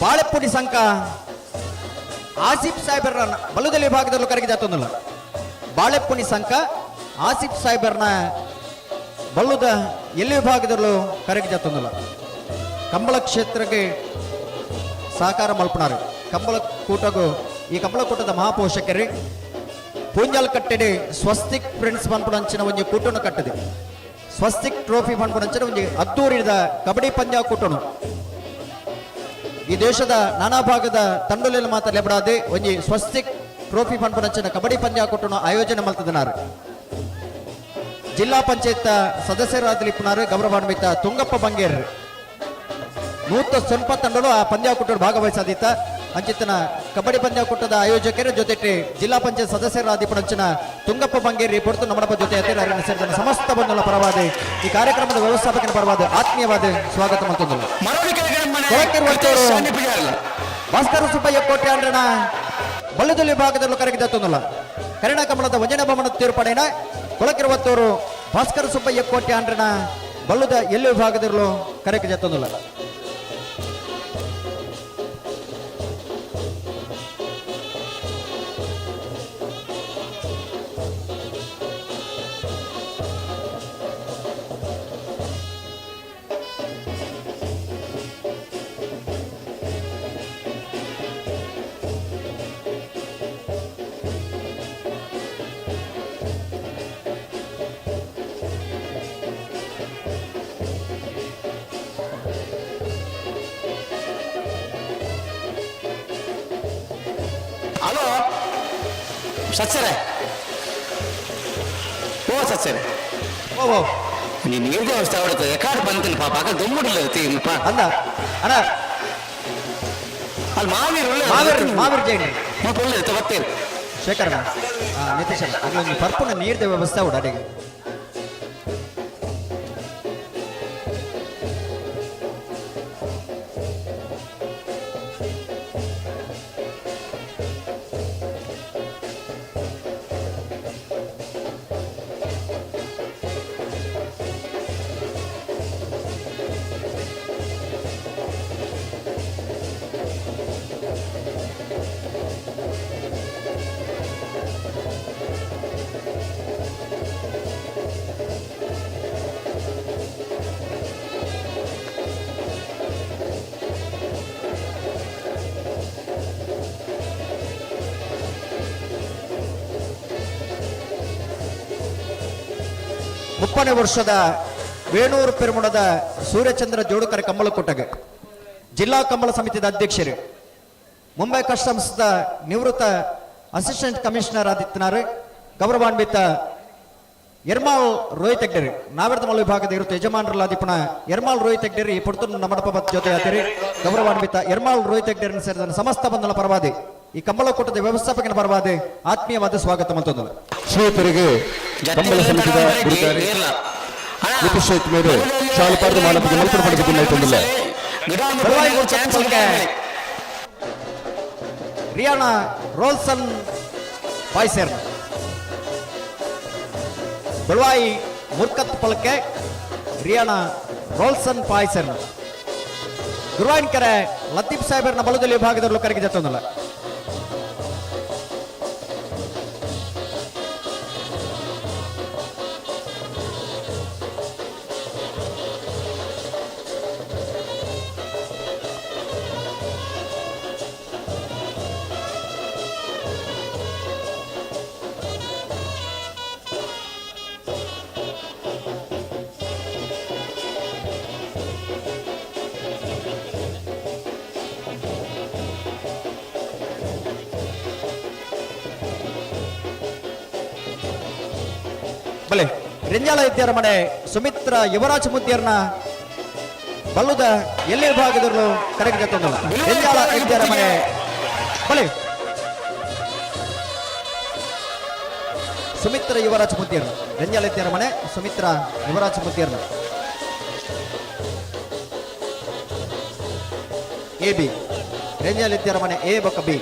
ಬಾಳೆಪುಡಿ ಸಂಕ ಆಸಿಫ್ ಸಾಹೇಬರ ಬಲುದಲಿ ವಿಭಾಗದಲ್ಲೂ ಕರಗಿ ಜಾತೊಂದಲ್ಲ. ಬಾಳೆಪುಣಿ ಸಂಕ ಆಸಿಫ್ ಸಾಹೇಬರ್ನ ಬಲ್ಲುದ ಎಲ್ಲಿ ವಿಭಾಗದಲ್ಲೂ ಕರಗಿ ಜಾತೊಂದಲ್ಲ. ಕಂಬಳ ಕ್ಷೇತ್ರಕ್ಕೆ ಸಹಕಾರ ಮಲ್ಪನಾರು ಕಂಬಳ ಕೂಟಗೂ ಈ ಕಂಬಳ ಕೂಟದ ಮಹಾಪೋಷಕರೇ. ಪೂಂಜಾಲ್ ಕಟ್ಟೆಡೆ ಸ್ವಸ್ತಿಕ್ ಫ್ರೆಂಡ್ಸ್ ಪನ್ಪುನಂಚಿನ ಒಂಜಿ ಕೂಟನು ಕಟ್ಟದೆ ಸ್ವಸ್ತಿಕ್ ಟ್ರೋಫಿ ಪನ್ಪುನಂಚಿನ ಒಂಜಿ ಅದ್ದೂರಿದ ಕಬಡ್ಡಿ ಪಂದ್ಯ ಕೂಟನು ಈ ದೇಶದ ನಾನಾ ಭಾಗದ ತಂಡಲೆಲ್ಲ ಮಾತ್ರ ಲೆಬಡಾದೆ ಒಂಜಿ ಸ್ವಸ್ತಿಕ್ ಟ್ರೋಫಿ ಪನ್ಪುನಂಚಿನ ಕಬಡ್ಡಿ ಪಂದ್ಯ ಕೂಟನು ಆಯೋಜನೆ ಮಲ್ತದನಾರು. ಜಿಲ್ಲಾ ಪಂಚಾಯತ್ ಸದಸ್ಯರಾದಲಿಪ್ಪುನಾರು ಗೌರವಾನ್ವಿತ ತುಂಗಪ್ಪ ಬಂಗೇರ್. 190 ತಂಡಲು ಆ ಪಂದ್ಯಾಕೂಟದ ಭಾಗವಹಿಸಾದಿತ್ತ. ಅಂಚಿತನ ಕಬಡ್ಡಿ ಪಂದ್ಯಾಕೂಟದ ಆಯೋಜಕರ ಜೊತೆಗೆ ಜಿಲ್ಲಾ ಪಂಚಾಯತ್ ಸದಸ್ಯರಾದಿಪುನಂಚಿನ ತುಂಗಪ್ಪ ಬಂಗೇರಿ ಪೊರ್ತು ನಮ್ಮಡಪ್ಪ ಜೊತೆ ಅತಿರ ಸೇರಿದ ಸಮಸ್ತ ಬಂಧುಗಳ ಪರವಾದ ಈ ಕಾರ್ಯಕ್ರಮದ ವ್ಯವಸ್ಥಾಪಕನ ಪರವಾದ ಆತ್ಮೀಯವಾದ ಸ್ವಾಗತ ಮಲ್ತೊಂದುಲ್ಲ. ಭಾಸ್ಕರ ಸುಬ್ಬಯ್ಯ ಕೋಟೆ ಅಂಡ್ರನ ಬಲ್ಲದಲ್ಲಿ ವಿಭಾಗದಲ್ಲೂ ಕರಗಿದ ತೊಂದಲ್ಲ. ಕರುಣಾ ಕಮಲದ ವಂಜನ ಭವನ ತೀರ್ಪಡೆನ ಕೊಳಕಿರುವತ್ತೂರು ಭಾಸ್ಕರ ಸುಬ್ಬಯ್ಯ ಕೋಟೆ ಅಂಡ್ರನ ಬಲ್ಲದ ಎಲ್ಲಿ ವಿಭಾಗದಲ್ಲೂ ಕರಗಿದ ತೊಂದಲ್ಲ. ಹಲೋ ಸಚ್ಚರೆ, ಓ ಸಚ್ಚರೆ. ಓ ಓ ನೀನು ನೀರು ವ್ಯವಸ್ಥೆ ಹೊಡಿತದೆ ರೆಕಾರ್ಡ್ ಬಂತೀನಿ ಪಾಪ ಆಗ ದುಮ್ಮುಡಿಲ್ಲ ತೀಪ. ಅಂದ ಅಣ್ಣ. ಅಲ್ಲಿ ಮಾವೀರ್ ಒಳ್ಳೆ ಮಾವೀರ್ ಮಾವೀರ್ ಜೈನ್. ಮತ್ತೆ ಒಳ್ಳೆ ಬತ್ತೀರಿ. ಶೇಖರ್, ನಿತೀಶ್, ಅಲ್ಲಿ ಒಂದು ಪರ್ಪುನ ನೀರ್ದ ವ್ಯವಸ್ಥೆ ಉಡ ಅಡಿಗೆ. ಮುಪ್ಪನೇ ವರ್ಷದ ವೇಣೂರು ಪೆರುಮುಡದ ಸೂರ್ಯಚಂದ್ರ ಜೋಡುಕರ ಕಂಬಳಕೂಟಗೆ ಜಿಲ್ಲಾ ಕಂಬಳ ಸಮಿತಿದ ಅಧ್ಯಕ್ಷರು, ಮುಂಬೈ ಕಸ್ಟಮ್ಸ್ದ ನಿವೃತ್ತ ಅಸಿಸ್ಟೆಂಟ್ ಕಮಿಷನರ್ ಆದಿತ್ಯನಾರು ಗೌರವಾನ್ವಿತ ಎರ್ಮಾಳ್ ರೋಹಿತ್ ಹೆಗ್ಡೆರಿ, ನಾವೆರ್ದಮಲ್ ವಿಭಾಗದ ಇರುತ್ತೆ ಯಜಮಾನರಲ್ಲಾದಿಪುಣ ಎರ್ಮಾಳ್ ರೋಹಿತ್ ಹೆಗ್ಡೆರಿ ಈ ಪುಡ್ತು ನಮ್ಮಡಪ ಜೊತೆ ಆತಿರಿ. ಗೌರವಾನ್ವಿತ ಎರ್ಮಾಳ್ ರೋಹಿತ್ ಹೆಗ್ಡೆರನ್ನು ಸೇರಿದ ಸಮಸ್ತ ಬಂಧನ ಪರವಾದಿ ಈ ಕಂಬಳಕೂಟದ ವ್ಯವಸ್ಥಾಪಕನ ಪರವಾದಿ ಆತ್ಮೀಯವಾದ ಸ್ವಾಗತ ಮತ್ತೊಂದು. ಶ್ರೀತರಿಗೆ ಕಂಬಳ ಸಮಿತಿದ ಗುರುತಾರಿ ನಿತೀಶ್ ಶೇಖ್ ಮೇರೆ ಶಾಲುಪಾರದ ಮಾನಪಿಗೆ ಮಲ್ಪಡ ಪಡೆದು. ರಿಯಾನ ರೋಲ್ಸನ್ ಬಾಯ್ಸೇರ್, ಬೆಳವಾಯಿ ಮುರ್ಕತ್ ಪಳಕೆ ರಿಯಾನ ರೋಲ್ಸನ್ ಪಾಯ್ಸರ್, ಗುರುವಾಯಿನಕೆರೆ ಲತೀಫ್ ಸಾಹೇಬರ್ನ ಬಲದಲ್ಲಿ ವಿಭಾಗದಲ್ಲೂ ಕರಗಿ ಜತ್ತೊಂದಲ್ಲ. ಬಲೆ ರೆಂಜಾಲ ಇದ್ಯಾರ ಮನೆ ಸುಮಿತ್ರ ಯುವರಾಜ್ ಮುದ್ಯರ್ನ ಬಲ್ಲುದ ಎಲ್ಲಿ ವಿಭಾಗದವರು ಕರೆಗೆ ಜತ್ತೊಂದಲ್ಲ. ರೆಂಜಾಲ ಇದ್ಯಾರ ಮನೆ ಬಲೆ ಸುಮಿತ್ರ ಯುವರಾಜ್ ಮುದ್ಯರ್ನ ರೆಂಜಾಲ ಇದ್ಯಾರ ಮನೆ ಸುಮಿತ್ರ ಯುವರಾಜ್ ಮುದ್ಯರ್ನ ಎ ಬಿ ರೆಂಜಾಲ ಇದ್ಯಾರ ಮನೆ ಎ ಬೊಕ್ಕ ಬಿ.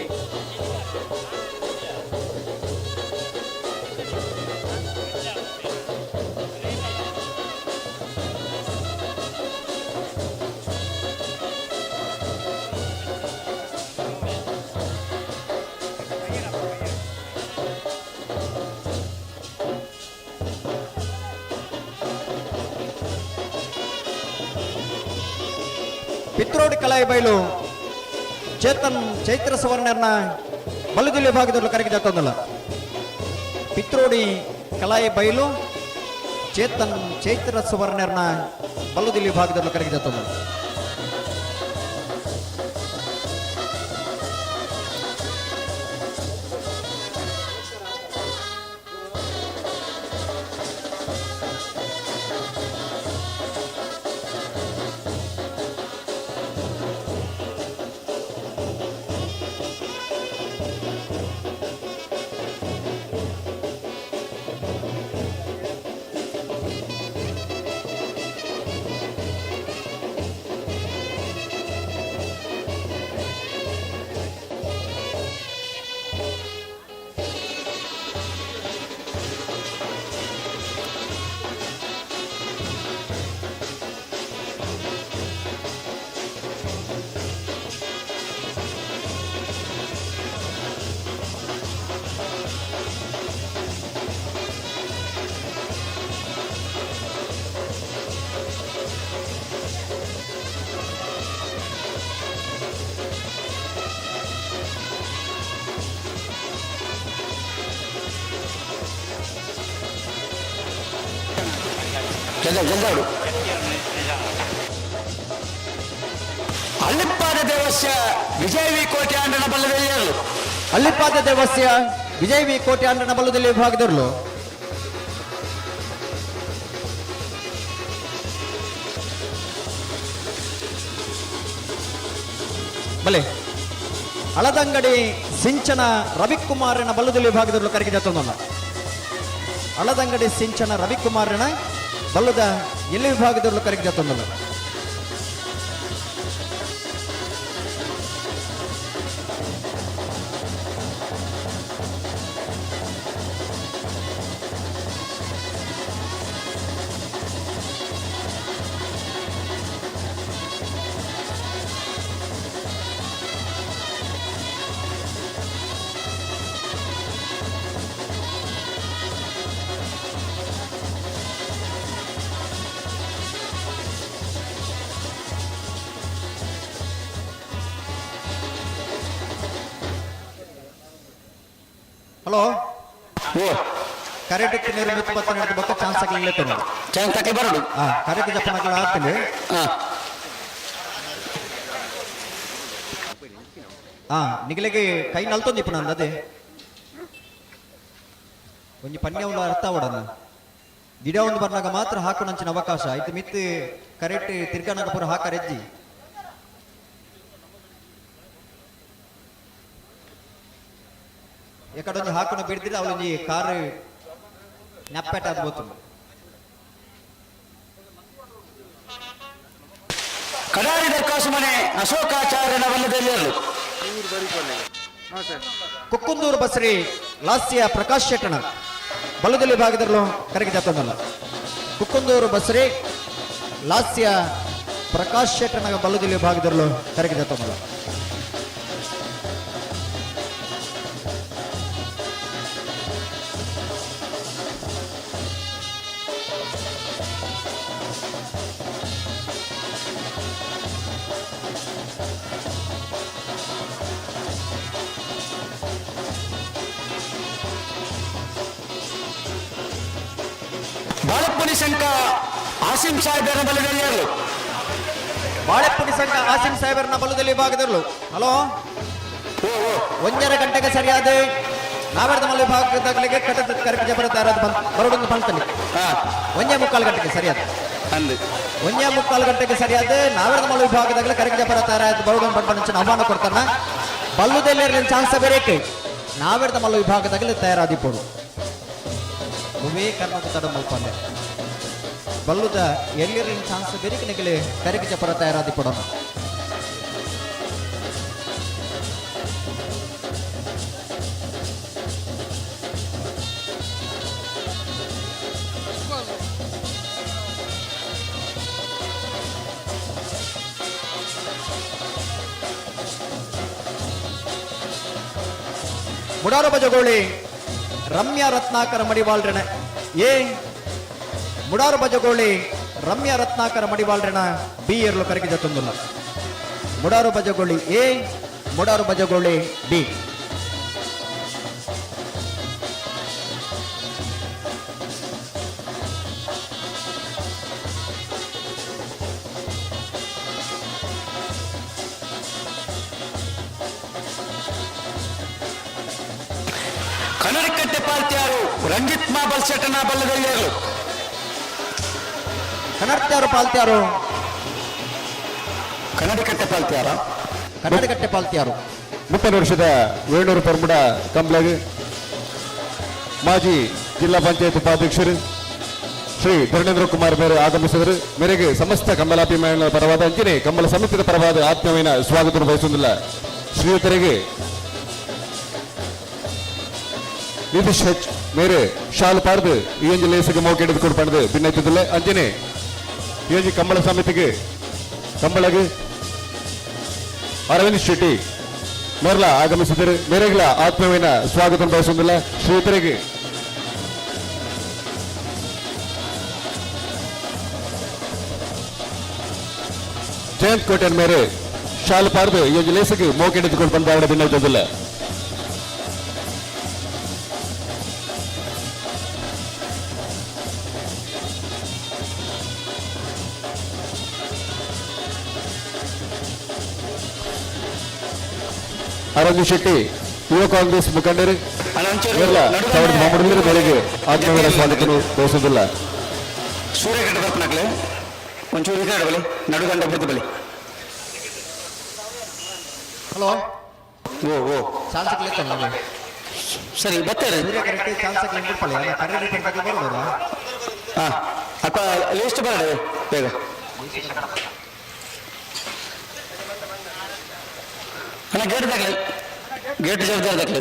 ಪಿತ್ರೋಡಿ ಕಲಾಯಿ ಬೈಲು ಚೇತನ್ ಚೈತ್ರ ಸುವರ್ಣರ್ನ ಬಲುದಿಲ್ಲಿ ವಿಭಾಗದಲ್ಲಿ ಕರೆಗೆ ಜತ್ತೊಂದಲ್ಲ. ಪಿತ್ರೋಡಿ ಕಲಾಯಿ ಬೈಲು ಚೇತನ್ ಚೈತ್ರ ಸುವರ್ಣರ್ನ ಬಲುದಿಲ್ಲಿ ವಿಭಾಗದಲ್ಲಿ ಕರೆಗೆ ಜತ್ತೊಂದಲ್ಲ. ಜಲ್ದಾಡು. ಅಲ್ಲಿಪ್ಪಾದ ದೇವಸ್ಯ ವಿಜಯ ವಿ ಕೋಟ್ಯಾಂಡನ ಬಲ್ಲದಲ್ಲಿ. ಅಲ್ಲಿಪ್ಪಾದ ದೇವಸ್ಯ ವಿಜಯ ವಿ ಕೋಟ್ಯಾಂಡನ ಬಲ್ಲದಲ್ಲಿ ವಿಭಾಗದವರು. ಬಲೆ ಹಳದಂಗಡಿ ಸಿಂಚನ ರವಿಕುಮಾರನ ಬಲ್ಲದಲ್ಲಿ ವಿಭಾಗದವರು ಕರೆಗೆ ಜತ್ತೊಂದಲ್ಲ. ಹಳದಂಗಡಿ ಸಿಂಚನ ರವಿಕುಮಾರನ ಬಲ್ಲದ ಎಲ್ಲಿ ವಿಭಾಗದವರು ಕರೆಗೆ ಜತ್ತೊಂದಲ್ಲ. ಹಲೋ, ಕರೆಕ್ಟ್ ನೀರು ಮಿತ್ತು ಬತ್ತ ನಡೆದು ಬೊಕ್ಕ ಚಾನ್ಸ್ ಆಗಲಿಲ್ಲ. ಚಾನ್ಸ್ ಹಾಕಿ ಬರೋದು. ಹಾ, ಕರೆಕ್ಟ್ ಜಪ್ಪನಗಳ ಆಗ್ತೀನಿ. ಹಾ, ನಿಗಲಿಗೆ ಕೈ ನಲ್ತೊಂದು ಇಪ್ಪ ನಂದು ಅದೇ ಒಂಜಿ ಪನ್ಯ ಉಂಡು ಅರ್ಥ ಅವಡನ ಗಿಡ ಒಂದು ಬರ್ನಾಗ ಮಾತ್ರ ಹಾಕು ನಂಚಿನ ಅವಕಾಶ ಆಯ್ತು. ಮಿತ್ತು ಕರೆಕ್ಟ್ ತಿರ್ಗನಾಗ ಪೂರ ಹಾಕರೆಜ್ಜಿ. ಎಕಡೊಂಜಿ ಹಾಕುನ ಬಿಡ್ದಿರ ಅವಳೊಂಜಿ ಕಾರ್ ನಪ್ಪೆಟ ಆಗ್ಬೋದು. ಕಡಾರಿ ದರ್ಕಾಸು ಮನೆ ಅಶೋಕಾಚಾರ್ಯನ ಬಲ್ಲದಲ್ಲಿ. ಕುಕ್ಕುಂದೂರು ಬಸ್ರಿ ಲಾಸ್ಯ ಪ್ರಕಾಶ್ ಶೆಟ್ಟಣ ಬಲದಲ್ಲಿ ಭಾಗದಲ್ಲೂ ಕರಗಿ ಜತ್ತೊಂದಲ್ಲ. ಕುಕ್ಕುಂದೂರು ಬಸ್ರಿ ಲಾಸ್ಯ ಪ್ರಕಾಶ್ ಶೆಟ್ಟಣ ಬಲದಲ್ಲಿ ಭಾಗದಲ್ಲೂ ಕರಗಿ ಜತ್ತೊಂದಲ್ಲ. ಬಾಳೆಪ್ಪುನಿ ಸಂಘ ಆಸಿಂ ಸಾಹೇಬರ ಬಲದಲ್ಲಿ. ಬಾಳೆಪ್ಪುನಿ ಸಂಘ ಆಸಿಂ ಸಾಹೇಬರನ್ನ ಬಲದಲ್ಲಿ ಭಾಗದಲ್ಲೂ. ಹಲೋ, 1.5 ಗಂಟೆಗೆ ಸರಿಯಾದ ನಾವೆರ್ದ ಮಲ್ಲ ವಿಭಾಗದಾಗಲಿಗೆ ಕಟ್ಟದ ಕರೆಕ್ ಜಪರ ತಯಾರಾದ ಬರೋಡೊಂದು ಪಂತಲಿ. 1.75 ಗಂಟೆಗೆ ಸರಿಯಾದ. ಅಂದು. 1.75 ಗಂಟೆಗೆ ಸರಿಯಾದ ನಾವೆರ್ದ ಮಲ್ಲ ವಿಭಾಗದಾಗಲೇ ಕರೆಕ್ ಜಪರ ತಯಾರಾದ ಬರೋಡೊಂದು ಪಂಪನ ಆಹ್ವಾನ ಕೊಡ್ತಾನ. ಬಲ್ಲುದೆಲ್ಲಿ ಚಾನ್ಸ್ ಬೇರೇಕೆ ನಾವೆರ್ದ ಮಲ್ಲ ವಿಭಾಗದಾಗಲೇ ತಯಾರಾದಿಪ್ಪೋಡು. ಒವೇ ಕರ್ಮಕ್ಕೆ ತಡ ಮಲ್ಪಂದೆ ಬಲ್ಲುದ ಎಲ್ಲಿರಿನ ಚಾನ್ಸ್ ಬೇರೆ ನಿಗಲಿ ಕರೆಕ್ ಜಪರ ತಯಾರಾದಿಪ್ಪೋಡೋಣ. ಮುಡಾರು ಬಜಗೋಳಿ ರಮ್ಯಾ ರತ್ನಾಕರ ಮಡಿವಾಳ್ರಣ ಎ, ಮುಡಾರು ಬಜಗೋಳಿ ರಮ್ಯಾ ರತ್ನಾಕರ ಮಡಿವಾಳ್ರಣ ಬಿ ಎರ್ಲು ಕರಗಿ ಜತ್ತೊಂದುಲ್ಲ. ಮುಡಾರು ಬಜಗೋಳಿ ಎ, ಮುಡಾರು ಬಜಗೋಳಿ ಬಿ. ಕನ್ನಡಕಟ್ಟೆ ಪಾಲ್ತಿಯಾರು ರಂಜಿತ್ ಮಾಬಲ್ ಶೆಟ್ಟನ ಬಲ್ಲದಲ್ಲಿಯರು. ಕನ್ನಡತ್ಯಾರು ಪಾಲ್ತಿಯಾರು? ಕನ್ನಡಕಟ್ಟೆ ಪಾಲ್ತಿಯಾರ? ಕನ್ನಡಕಟ್ಟೆ ಪಾಲ್ತಿಯಾರು. 30 ವರ್ಷದ ವೇಣೂರು ಪರ್ಮುಡ ಕಂಬ್ಲಗ್ ಮಾಜಿ ಜಿಲ್ಲಾ ಪಂಚಾಯತ್ ಉಪಾಧ್ಯಕ್ಷರು ಶ್ರೀ ಧರಣೇಂದ್ರ ಕುಮಾರ್ ಮೇರೆ ಆಗಮಿಸಿದರು. ಮೇರೆಗೆ ಸಮಸ್ತ ಕಮ್ಮಲಾಭಿಮಾನಿಗಳ ಪರವಾದ ಅಂಚನೆ ಕಮ್ಮಲ ಸಮಿತಿಯ ಪರವಾದ ಆತ್ಮೀಯమైన ಸ್ವಾಗತ ಬಯಸುವುದಿಲ್ಲ. ಶ್ರೀಯುತರಿಗೆ ನಿತೀಶ್ ಹೆಚ್ ಮೇರೆ ಶಾಲು ಪಾರ್ದು ಈ ಒಂಜಿ ಲೇಸಿಗೆ ಮೋಕೆ ಹಿಡಿದು ಪಡೆದು ಭಿನ್ನೈತಿದ್ದಿಲ್ಲ. ಅಂಚನೆ ಈ ಒಂಜಿ ಕಮ್ಮಳ ಸಮಿತಿಗೆ ಕಂಬಳಗೆ ಅರವಿಂದ್ ಶೆಟ್ಟಿ ಮೇರ್ಲ ಆಗಮಿಸಿದರು. ಮೇರೆಗಳ ಆತ್ಮೀಯమైన ಸ್ವಾಗತ ಬಯಸುವುದಿಲ್ಲ. ಶ್ರೀಯುತರಿಗೆ ಜಯಂತ್ ಕೋಟೆನ್ ಮೇರೆ ಶಾಲು ಪಾರ್ದು ಈ ಒಂಜಿ ಲೇಸಿಗೆ ಮೋಕೆ ಹಿಡಿದುಕೊಂಡು ಬಂದ ಭಿನ್ನೈತಿದ್ದಿಲ್ಲ. ಅರವಿಂದ್ ಶೆಟ್ಟಿ ಯುವ ಕಾಂಗ್ರೆಸ್ ಮುಖಂಡರು 1900 ಮೇರೆಗೆ ಆತ್ಮೀಯರ ಸ್ವಾಗತ ಬಯಸುವುದಿಲ್ಲ. ಸೂರ್ಯಗಡ್ಡೆ ಬರ್ಪನಕ್ಲೆ ಒಂಚೂರು ಈ ಕಡೆ ಬಲಿ, ನಡುಗಂಡ ಬಿದ್ದು ಬಲಿ. ಹಲೋ. ಓ ಓ ಚಾನ್ಸ್ ಸಿಗ್ಲಿತ್ತಲ್ಲ. ಸರಿ ಬರ್ತಾರೆ. ಸೂರ್ಯ ಕರೆಕ್ಟ್ ಚಾನ್ಸ್ ಸಿಗ್ಲಿಲ್ಲ ಬಿಡ್ಪಲ್ಲ ಕರೆ ರಿಪೀಟ್ ಬರೋದು. ಹಾ ಅಪ್ಪ ಲಿಸ್ಟ್ ಬರಡೆ ಬೇಗ. ಅಣ್ಣ ಗೇಟ್ ದಾಖಲೆ, ಗೇಟ್ ಜವಾಬ್ದಾರಿ ದಾಖಲೆ.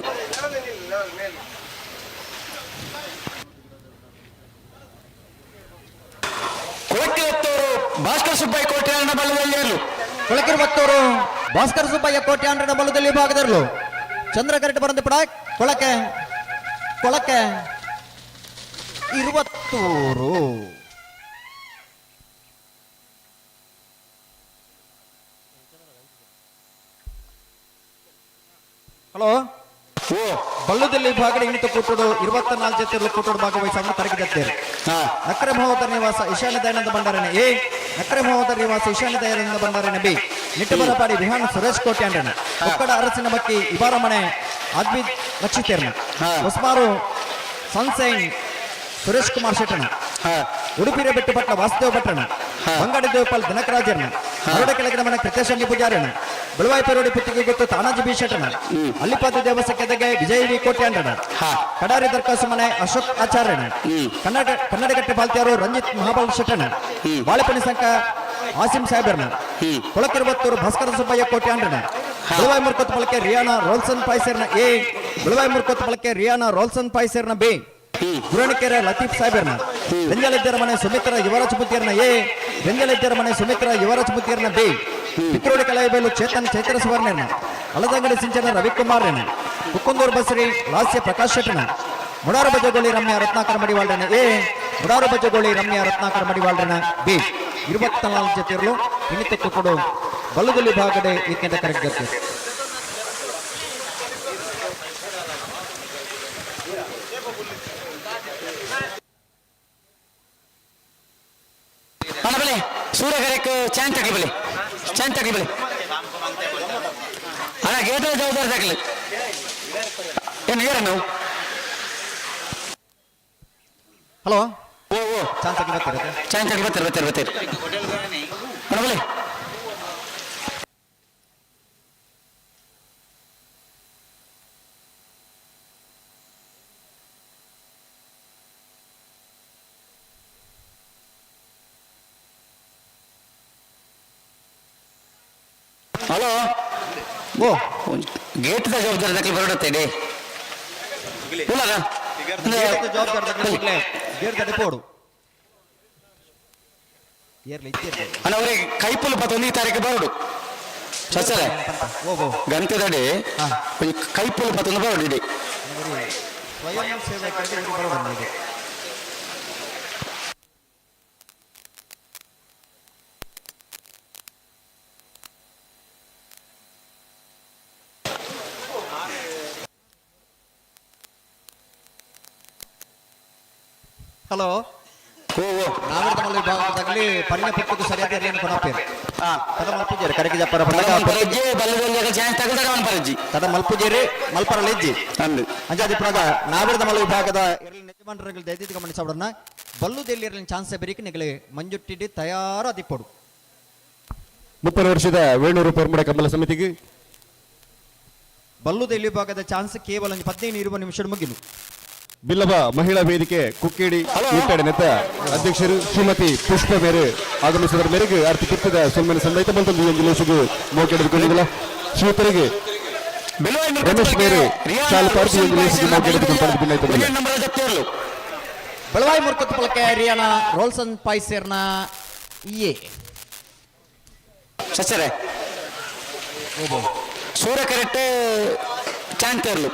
ಕೊಳಕಿರತ್ತವರು ಭಾಸ್ಕರ್ ಸುಬ್ಬಯ್ಯ ಕೋಟ್ಯಾಣ ಬಲದಲ್ಲಿ ಇರಲು. ಕೊಳಕಿರುವತ್ತವರು ಭಾಸ್ಕರ್ ಸುಬ್ಬಯ್ಯ ಕೋಟ್ಯಾಂಡ್ರನ ಬಲದಲ್ಲಿ ಭಾಗದಿರಲು. ಚಂದ್ರ ಕರೆಕ್ಟ್ ಬರಂದು ಪಡ ಕೊಳಕೆ ಕೊಳಕೆ ಇರುವತ್ತೂರು. ಹಲೋ. ಓ ಬಲ್ಲದಲ್ಲಿ ಭಾಗಡೆ ಇಣಿತ ಕೂಟೋಡು 24 ಜೊತೆ ಕೂಟೋಡು ಭಾಗವಹಿಸಿ ತರಗಿದ್ದೇವೆ. ನಕ್ರೆ ಮಹೋದರ ನಿವಾಸ ಈಶಾನ್ಯ ದಯಾನಂದ ಭಂಡಾರನ ಎ, ನಕ್ರೆ ಮಹೋದರ ನಿವಾಸ ಈಶಾನ್ಯ ದಯಾನಂದ ಭಂಡಾರನ ಬಿ, ನಿಟ್ಟಬರಪಾಡಿ ವಿಹಾನ ಸುರೇಶ್ ಕೋಟ್ಯಾಂಡ್ರನ, ಕೊಕ್ಕಡ ಅರಸಿನ ಬಕ್ಕಿ ಇಬಾರಮನೆ ಆದ್ವಿ ರಕ್ಷಿತೇರ್ನ, ಹೊಸ್ಮಾರು ಸನ್ಸೈನ್ ಸುರೇಶ್ ಕುಮಾರ್ ಶೆಟ್ಟನ, ಉಡುಪಿರ ಬೆಟ್ಟುಪಟ್ಲ ವಾಸುದೇವ ಭಟ್ರನ, ಬಂಗಾಡಿ ದೇವಪಾಲ್ ದಿನಕರಾಜರ್ನ, ಮರಡ ಕೆಳಗಿನ ಮನೆ ಕೃತೇಶಂಗಿ ಪೂಜಾರನ, ಬೆಳವಾಯಿ ಪೆರೋಡಿ ಪುತ್ತಿಗೆ ಗೊತ್ತು ತಾನಾಜಿ ಬಿ ಶೆಟ್ಟನ, ಅಲ್ಲಿಪಾದ ದೇವಸ್ಥಾನಕ್ಕೆ ವಿಜಯ ವಿ ಕೋಟ್ಯಾಂಡ್ರನ, ಕಡಾರಿ ದರ್ಕಾಸು ಮನೆ ಅಶೋಕ್ ಆಚಾರ್ಯನ, ಕನ್ನಡಗಟ್ಟೆ ಬಾಲ್ತಿಯಾರು ರಂಜಿತ್ ಮಹಾಬಲ್ ಶೆಟ್ಟನ, ಬಾಳೆಪಣಿ ಸಂಘ ಆಸಿಂ ಸಾಹೇಬರ್ನ, ಕೊಳಕಿರುವತ್ತೂರು ಭಾಸ್ಕರ ಸುಬ್ಬಯ್ಯ ಕೋಟ್ಯಾಂಡ್ರನ, ಬೆಳವಾಯಿ ಮುರ್ಕೊತ್ ಬಳಕೆ ರಿಯಾನಾ ರೋಲ್ಸನ್ ಪಾಯ್ಸರ್ನ ಎ, ಬೆಳವಾಯಿ ಮುರ್ಕೊತ್ ಬಳಕೆ ರಿಯಾನಾ ರೋಲ್ಸನ್ ಪಾಯ್ಸರ್ನ ಬಿ, ಗುರಣಿಕೆರೆ ಲತೀಫ್ ಸಾಹೇಬರ್ನ, ಬೆಂಜಲಿದ್ದರ ಮನೆ ಸುಮಿತ್ರ ಯುವರಾಜ್ ಬುದ್ಧಿಯರ್ನ ಎ, ಬೆಂಜಲಿದ್ದರ ಮನೆ ಸುಮಿತ್ರ ಯುವರಾಜ್ ಬುದ್ಧಿಯರ್ನ ಬಿ, ಪಿತ್ರೋಡಿ ಕಲಾಯಿಬೇಲು ಚೇತನ್ ಚೈತ್ರ ಸುವರ್ಣನ, ಅಲದಂಗಡಿ ಸಿಂಚನ ರವಿಕುಮಾರ್ನ, ಕುಕ್ಕಂದೂರು ಬಸರಿ ಲಾಸ್ಯ ಪ್ರಕಾಶ್ ಶೆಟ್ಟನ, ಮುಡಾರು ಬಜಗೋಳಿ ರಮ್ಯಾ ರತ್ನಾಕರ ಮಡಿವಾಳ್ರನ ಎ, ಮುಡಾರು ಬಜಗೋಳಿ ರಮ್ಯಾ ರತ್ನಾಕರ ಮಡಿವಾಳ್ರನ ಬಿ. 24 ಜೊತೆಯರು ಇನ್ನಿತ ಕೊಡು ಬಲ್ಲದಲ್ಲಿ ಭಾಗಡೆ ಈಕೆಂದ ಕರೆಕ್ಟ್. ಅಣ್ಣ ಬಲಿ ಸೂರ್ಯ ಕರೆಕ್ ಚಾನ್ ತಗಲಿ ಬಲಿ, ಚಾನ್ ತಗಲಿ ಬಲಿ. ಅಣ್ಣ ಗೇಟ್ ಜವಾಬ್ದಾರಿ ತಗಲಿ. ಏನು ಏರನ್ನು ಹಲೋ ಓ ಓ ಚಾನ್ಸ್ ಆಗಿ ಬರ್ತೀರ ಚಾನ್ಸ್ ಆಗಿ ಬರ್ತಾರೆ ಬರ್ತಾರೆ ಬರ್ತಾರೆ ಅಣ್ಣ ಹಲೋ ಓ ಗೇಟ್ದ ಜವಾಬ್ದಾರಿ ದಕ್ಕಲಿ ಬರೋಡತ್ತೆ ಡೇ ಉಲ್ಲಗ ಜವಾಬ್ದಾರಿ ಗೇಟ್ ತಡೆ ಏರ್ಲಿ ಇತ್ತಿರ್ಲಿ ಅಣ್ಣ ಅವ್ರಿಗೆ ಕೈಪುಲ್ ಪತ್ತೊಂದು ತಾರೀಕು ಬರೋಡು ಸಚ್ಚರೆ ಓ ಓ ಗಂಟೆದಡಿ ಕೈಪುಲ್ ಪತ್ತೊಂದು ಬರೋಡು ಇಡಿ ಸ್ವಯಂ ಸೇವಕರಿಗೆ ಬರೋಡು ಇದೆ. ಹಲೋ ಓ ಓ ನಾವೇ ವಿಭಾಗದಲ್ಲಿ ಪನ್ನೆ ಪುಟ್ಟకు ಸರಿಯಾದ ಏರಿಯನ್ನು ಕೊನಪೇರು ತಡ ಮಲ್ಪುಜೇರಿ ಕರೆಗೆ ಜಪ್ಪರ ಪಂಡಗ ಪರಜ್ಜಿ ಬಲ್ಲದಲ್ಲಿ ಚಾನ್ಸ್ ತಗೊಂಡಾಗ ಅವನ ಪರಜ್ಜಿ ತಡ ಮಲ್ಪುಜೇರಿ ಮಲ್ಪರ ಇಜ್ಜಿ ಅಂದು ಅಂಜಾದಿ ಪುನಗ ನಾವಿರದ ಮಲ ವಿಭಾಗದ ಎರಲಿ ಯಜಮಾನರುಗಳು ದಯದಿದ್ದು ಗಮನಿಸೋಡನ್ನ ಬಲ್ಲುದೆಲ್ಲಿ ಇರಲಿನ ಚಾನ್ಸ್ ಬೆರಿಕೆ ನಿಗಲಿ ಮಂಜುಟ್ಟಿಡಿ ತಯಾರ ದಿಪ್ಪಡು. 30 ವರ್ಷದ ವೇಣೂರು ಪೆರ್ಮುಡ ಕಮಲ ಸಮಿತಿಗೆ ಬಲ್ಲುದೆಲ್ಲಿ ವಿಭಾಗದ ಚಾನ್ಸ್ ಕೇವಲ 15-20 ನಿಮಿಷ ಮುಗಿಲು. ಬಿಲ್ಲವ ಮಹಿಳಾ ವೇದಿಕೆ ಕುಕ್ಕೇಡಿ ಈಕಡೆ ನೆತ್ತ ಅಧ್ಯಕ್ಷರು ಶ್ರೀಮತಿ ಪುಷ್ಪ ಮೇರೆ ಆಗಮಿಸಿದರ ಮೇರೆಗೆ ಅರ್ಥ ಕಿತ್ತದ ಸೊಲ್ಮೆನ ಸಂದೈತ ಬಂತಂದು ಎಂಜಲೇಶಿಗೆ ಮೋಕೆಡೆದುಕೊಂಡಿದ್ದಲ್ಲ. ಶ್ರೀತರಿಗೆ ರಮೇಶ್ ಮೇರೆ ಚಾಲು ಪಾರ್ಟಿ ಎಂಜಲೇಶಿಗೆ ಮೋಕೆಡೆದುಕೊಂಡು ಪಡೆದು ಭಿನ್ನಾಯ್ತು. ಬೆಳವಾಯಿ ಮುರ್ಕತ್ ಪಲಕೆ ರಿಯಾನ ರೋಲ್ಸನ್ ಪಾಯ್ಸೇರ್ನ ಇಯೆ ಸಚ್ಚರೆ ಸೂರ್ಯ ಕರೆಕ್ಟ್ ಚಾಂತೇರ್ಲು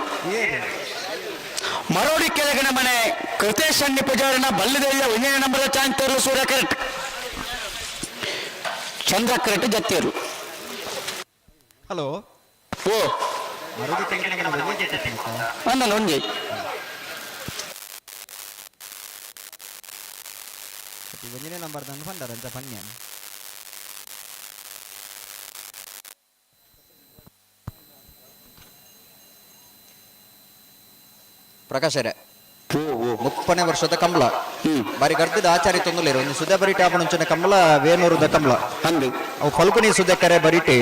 ಮರೋಡಿ ಕೆಳಗಿನ ಮನೆ ಕೃತೇಶ್ ಅಣ್ಣಿ ಪೂಜಾರಿನ ಬಲ್ಲದೆಲ್ಲ ಒಂದನೇ ನಂಬರ್ ಚಾಂತೇರ್ಲು ಸೂರ್ಯ ಕರೆಕ್ಟ್ ಚಂದ್ರ ಕರೆಕ್ಟ್ ಜತ್ತೇರು. ಹಲೋ ಓ ಮರೋಡಿ ಕೆಳಗಿನ ಮನೆ ಒಂದೇ ಜೊತೆ ಒಂದಲ್ಲ ಒಂಜಿ ಒಂದನೇ ನಂಬರ್ ದಂದು ಬಂದಾರಂತ ಪನ್ಯ ಪ್ರಕಾಶರೇ 30ನೇ ವರ್ಷದ ಕಮಲ ಬಾರಿ ಗರ್ದದ ಆಚಾರ್ಯ ತೊಂದಲೇರು ಒಂದು ಸುದ್ದ ಬರಿಟಿ ಆಪಣಂಚಿನ ಕಮಲ ವೇಣೂರದ ಕಮಲ ಅಂದು ಅವು ಫಲ್ಗುನಿ ಸುದ್ದಕರೆ ಬರಿಟಿ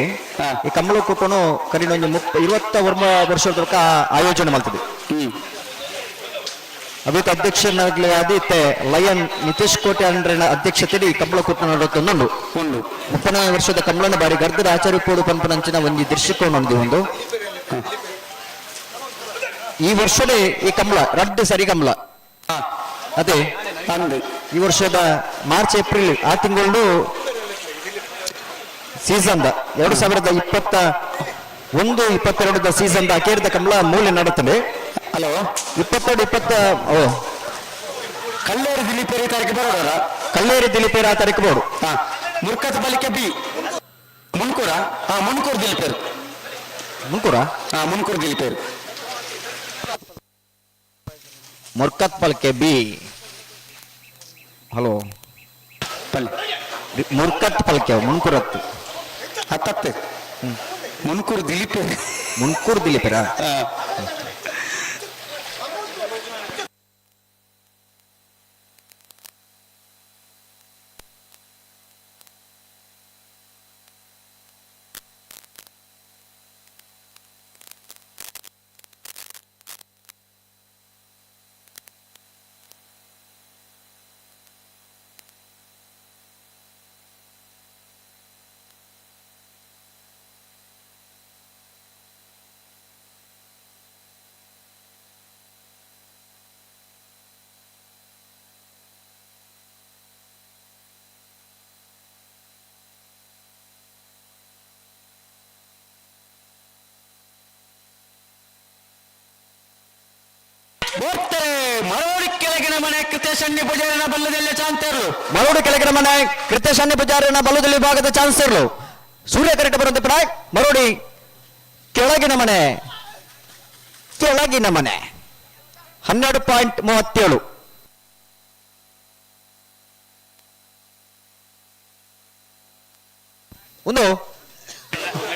ಈ ಕಮಲ ಕೂಟನು ಕರಿನೊಂದು 20 ವರ್ಷದ ಆಯೋಜನೆ ಮಾಡ್ತದೆ. ಅವಿತ ಅಧ್ಯಕ್ಷನಾಗ್ಲಿ ಆದಿತ್ತೆ ಲಯನ್ ನಿತೀಶ್ ಕೋಟೆ ಅಂಡ್ರಿನ ಅಧ್ಯಕ್ಷತೆಯಲ್ಲಿ ಈ ಕಮಲ ಕೂಟ ನಡತೊಂದುಂಡು. ಉಂಡು 30ನೇ ವರ್ಷದ ಕಮಲನ ಬಾರಿ ಗರ್ದದ ಆಚಾರ್ಯ ಪೋಡು ಪಂಪನಂಚಿನ ಒಂದು ದೃಷ್ಟಿಕೋನ ಒಂದು ಈ ವರ್ಷದೇ ಈ ಕಮಲ ರಡ್ಡು ಸರಿ ಕಮಲ ಅದೇ ಅಂದು ಈ ವರ್ಷದ ಮಾರ್ಚ್ ಏಪ್ರಿಲ್ ಆ ತಿಂಗಳು ಸೀಸನ್ 2021-22 ಸೀಸನ್ ಅಕೇರಿದ ಕಮಲ ಮೂಲೆ ನಡುತ್ತದೆ. ಹಲೋ 22 20 ಓ ಕಲ್ಲೇರಿ ದಿಲೀಪೇರಿ ತಾರೀಕು ಬರೋಡರ ಕಲ್ಲೇರಿ ದಿಲೀಪೇರಿ ಆ ತಾರೀಕು ಬೋಡು. ಮುರ್ಕತ್ ಬಲಿಕೆ B ಮುನ್ಕೂರ Munkur ದಿಲೀಪೇರು ಮುನ್ಕೂರ Munkur ದಿಲೀಪೇರು ಮುರ್ಕತ್ ಪಲ್ಕೆ B hello ಪಲ್ಲೆ ಮುರ್ಕತ್ ಪಲ್ಕೆ ಮುನ್ಕೂರತ್ತು ಹತ್ತತ್ತು ಮುನ್ಕೂರು ದಿಲೀಪೇರು ಮುನ್ಕೂರು ದಿಲೀಪೇರಾ. ಬೋರ್ತಾರೆ ಮರೋಡಿ ಕೆಳಗಿನ ಮನೆ ಕೃತೇಶ್ ಪೂಜಾರಿನ ಬಲ್ಲದಲ್ಲಿ ಚಾನ್ಸರ್ಲು ಮರೋಡಿ ಕೆಳಗಿನ ಮನೆ ಕೃತೇಶ್ ಪೂಜಾರಿನ ಬಲ್ಲದಲ್ಲಿ ಭಾಗದ ಚಾನ್ಸರ್ಲು ಸೂರ್ಯ ಕರೆಕ್ಟ್ ಬರುವಂತ ಪ್ರಾಯ್ ಮರೋಡಿ ಕೆಳಗಿನ ಮನೆ ಕೆಳಗಿನ ಮನೆ 12.37. ಒಂದು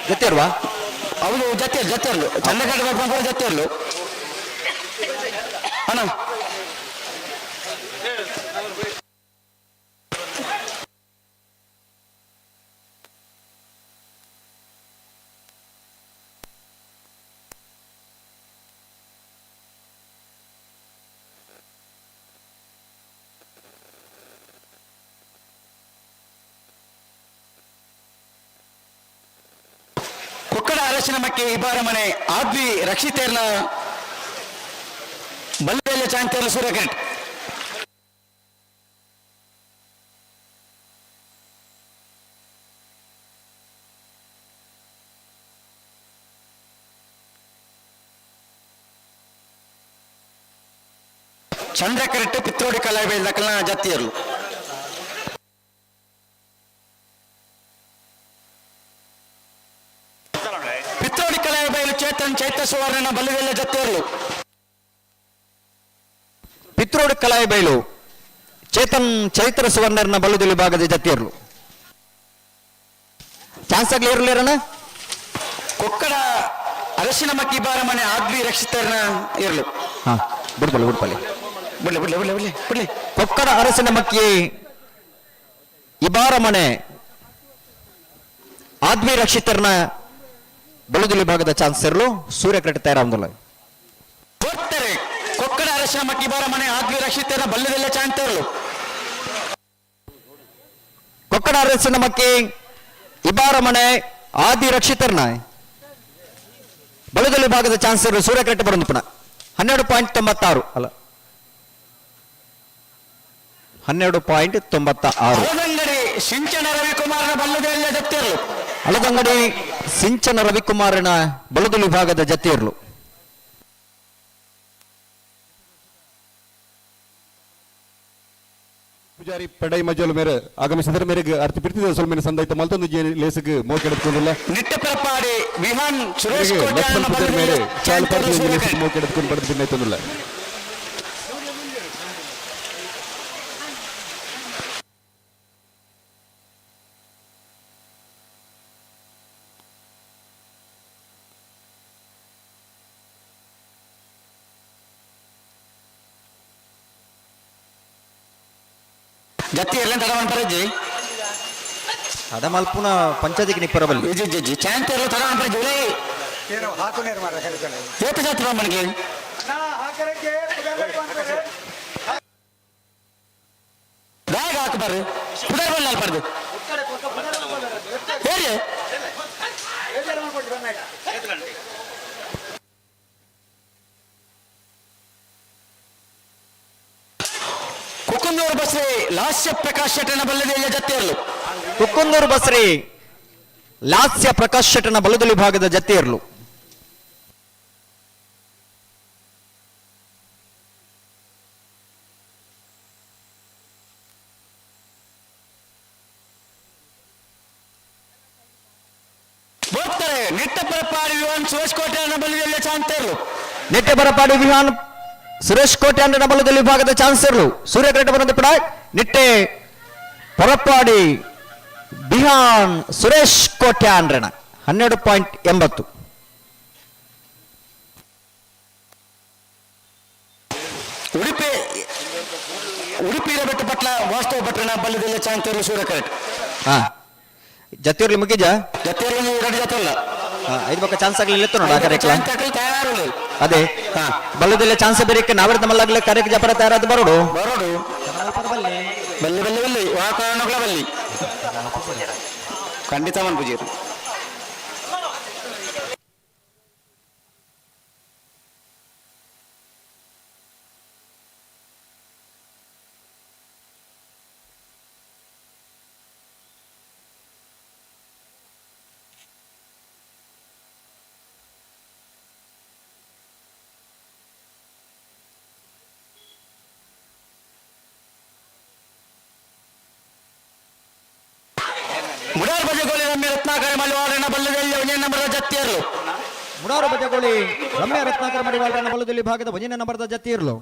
ಜೊತೆ ಇಲ್ವಾ? ಹೌದು, ಜೊತೆ ಜೊತೆರ್ಲು ಚಂದ್ರಕಂಠ ಜೊತೆರ್ಲು ಅಣ್ಣ. ಕೊಕ್ಕಡ ಅರಸಿನ ಮಕ್ಕಿ ಇಬಾರ ಮನೆ ಆದ್ವಿ ರಕ್ಷಿತೇರ್ನ ಬಲ್ಲೆಲ್ಲ ಚಾಂತೇರ್ನ ಸೂರ್ಯಕರೆಟ್. ಚಂದ್ರಕರೆಟ್ ಪಿತ್ರೋಡಿ ಕಲಾವಿದ ದಕ್ಕಲ ಜತ್ತಿಯರ್ಲು. ಪಿತ್ರೋಡಿ ಕಲಾವಿದ ಚೇತನ್ ಚೈತ್ರ ಸುವರ್ಣನ ಬಲ್ಲದೆಲ್ಲ ಜತ್ತಿಯರ್ಲು. ಪಿತ್ರೋಡಿ ಕಲಾಯಿಬೈಲು ಚೇತನ್ ಚೈತ್ರ ಸುವರ್ಣರ್ನ ಬಲ್ಲುದಲಿ ಭಾಗದ ಜತ್ತಿಯರ್ಲು. ಚಾನ್ಸ್ ಆಗ್ಲಿ ಇರಲಿರಣ. ಕೊಕ್ಕಡ ಅರಸಿನ ಮಕ್ಕಿ ಬಾರ ಮನೆ ಆದ್ವಿ ರಕ್ಷಿತರ್ನ ಇರ್ಲು. ಹಾ, ಬಿಡ್ಬಲ್ಲ ಬಿಡ್ಬಲ್ಲಿ. ಬಿಡ್ಲಿ ಬಿಡ್ಲಿ ಬಿಡ್ಲಿ ಬಿಡ್ಲಿ ಬಿಡ್ಲಿ. ಕೊಕ್ಕಡ ಅರಸಿನ ಮಕ್ಕಿ ಇಬಾರ ಮನೆ ಆದ್ವಿ ರಕ್ಷಿತರ್ನ ಬಳುದುಲಿ ಭಾಗದ ಚಾನ್ಸ್ ಇರಲು ಸೂರ್ಯಕರೆಟ್ ತಯಾರಾಮದಲ್ಲ. ಕೊಡ್ತಾರೆ ಕೊಕ್ಕಡ ಅರಸಿನ ಮಕ್ಕಿ ಬಾರ ಮನೆ ಆದ್ವಿ ರಕ್ಷಿತರ್ನ ಬಲ್ಲದೆಲ್ಲ ಚಾಂತರ್ಲು. ಕೊಕ್ಕಡ ಅರಸಿನ ಮಕ್ಕಿ ಇಬಾರ ಮನೆ ಆದಿ ರಕ್ಷಿತರ್ನ ಬಳುದಲಿ ಭಾಗದ ಚಾನ್ಸ್ ಇರಲು ಸೂರ್ಯಕರೆಟ್ ಬರಂದು ಪುನಃ 12.96 ಅಲ್ಲ 12.96. ಹಳದಂಗಡಿ ಸಿಂಚನ ರವಿಕುಮಾರನ ಬಲ್ಲದೆಲ್ಲ ಜತ್ತಿರ್ಲು. ಹಳದಂಗಡಿ ಸಿಂಚನ ರವಿಕುಮಾರನ ಬಲದಲಿ ಭಾಗದ ಜತ್ತಿರ್ಲು. ಪೂಜಾರಿ ಪೆಡೈ ಮಜಲು ಮೇರೆ ಆಗಮಿಸಿದರೆ ಮೇರೆಗೆ ಅರ್ಥ ಬಿಡ್ತಿದೆ ಸ್ವಲ್ಪ ಸಂದಾಯ್ತ ಮಲ್ತೊಂದು ಲೇಸಿಗೆ ಮೋಕೆ ಎಡುಕೊಂಡಿಲ್ಲ. ನಿಟ್ಟಪ್ರಪಾಡಿ ವಿಹಾನ್ ಸುರೇಶ್ ಮೇರೆಗೆ ಲಕ್ಷ್ಮಣ್ ಕೋಟ್ಯಾನ ಪೂಜಾರಿ ಮೇರೆ ಬಲ್ಲದೆಲ್ಲ ಚಾಲು ಚಾಂತೇರ್ಲು ಪಡೆದು ಲೇಸಿಗೆ ಸೂರ್ಯಕರೆಟ್. ಮೋಕೆ ಎಡುಕೊಂಡು ಪಡೆದು ಭಿನ್ನೈತೊಂದಿಲ್ಲ. ಜತ್ತಿ ಎಲ್ಲ ತಡವನ್ ಪರಜ್ಜಿ. ತಡಮಲ್ಪುನ ಪಂಚಾಯತಿಗೆ ನಿಪ್ಪರಬಲ್ಲಿ. ಜಿ ಜಿ ಜಿ ಚಾಂತೇರ್ಲು ತಡವನ್ ಪರಜ್ಜಿ ಉಲೇ. ಏತ ಜಾತಿ ಮನೆಗೆ ಬ್ಯಾಗ್ ಹಾಕಬಾರ್ದು ಪುಡರ್ ಬಲ್ಲ ಅಲ್ಪರ್ದು ಹೇಳಿ. ಕುಕ್ಕುಂದೂರು ಬಸ್ರಿ ಲಾಸ್ಯ ಪ್ರಕಾಶ್ ಶೆಟ್ಟನ ಬಲ್ಲದೆಲ್ಲ ಜತ್ತಿರ್ಲು. ಕುಕ್ಕುಂದೂರು ಬಸ್ರಿ ಲಾಸ್ಯ ಪ್ರಕಾಶ್ ಶೆಟ್ಟನ ಬಲದಲಿ ಭಾಗದ ಜತ್ತಿರ್ಲು. ಬರ್ತಾರೆ ನಿಟ್ಟಪರಪಾಡಿ ವಿಹಾನ್ ಸುರೇಶ್ ಕೋಟ್ಯಾನ ಬಲ್ಲದೆಲ್ಲ ಚಾಂತೇರ್ಲು. ನಿಟ್ಟೆ ಬರಪಾಡಿ ವಿಹಾನ್ ಸುರೇಶ್ ಕೋಟ್ಯಾನ್ ಬಲದಲ್ಲಿ ಭಾಗದ ಚಾನ್ಸರ್ಲು ಸೂರ್ಯಕರೆಟ್ ಬರಂದು ಪಡ ನಿಟ್ಟೆ ಪರಪಾಡಿ ಬಿಹಾನ್ ಸುರೇಶ್ ಕೋಟ್ಯಾನ್ರಣ 12.80. ಉಡುಪಿ ಉಡುಪಿ ಬೆಟ್ಟ ಪಟ್ಲ ವಾಸ್ತವ ಭಟ್ರನ ಬಲ್ಲದೆಲ್ಲ ಚಾಂತೇರ್ಲು ಸೂರ್ಯಕರೆಟ್. ಹಾ ಜತ್ತಿರ್ಲಿ ಮುಗಿಜ ಜತ್ತಿರ್ಲು ಎರಡು ಜೊತೆ ಇಲ್ಲ. ಐದು ಪಕ್ಕ ಚಾನ್ಸ್ ಆಗ್ಲಿಲ್ಲ ಇತ್ತು ನೋಡ ಕರೆಕ್ಲ. ತಯಾರು ಅದೇ ಬಲ್ಲದಲ್ಲೇ ಚಾನ್ಸ್ ಬೇರೆ ನಾವೇ ನಮ್ಮಲ್ಲಾಗ್ಲೇ ಕರೆಕ್ ಜಪರ ತಯಾರಾದ ಬರೋಡು. ಬರೋಡು ಬಲ್ಲಿ ಬಲ್ಲಿ ಬಲ್ಲಿ ವಾಕರಣಗಳ ಬಲ್ಲಿ ಖಂಡಿತ ಮನ್ಪುಜೀರು. ಮುಡಾರ್ ಬಜಗೋಳಿ ರಮ್ಯ ರತ್ನಾಕರ ಮಲಿವಾಳನ ಬಲ್ಲದಲ್ಲಿ ಒಂದೇ ನಂಬರದ ಜತ್ತಿಯರ್ಲು. ಮುಡಾರು ಬಜಗೋಳಿ ರಮ್ಯ ರತ್ನಾಕರ ಮಡಿವಾಳನ ಬಲ್ಲದಲ್ಲಿ ಭಾಗದ ಒಂದನೇ ನಂಬರದ ಜತ್ತಿಯರ್ಲು.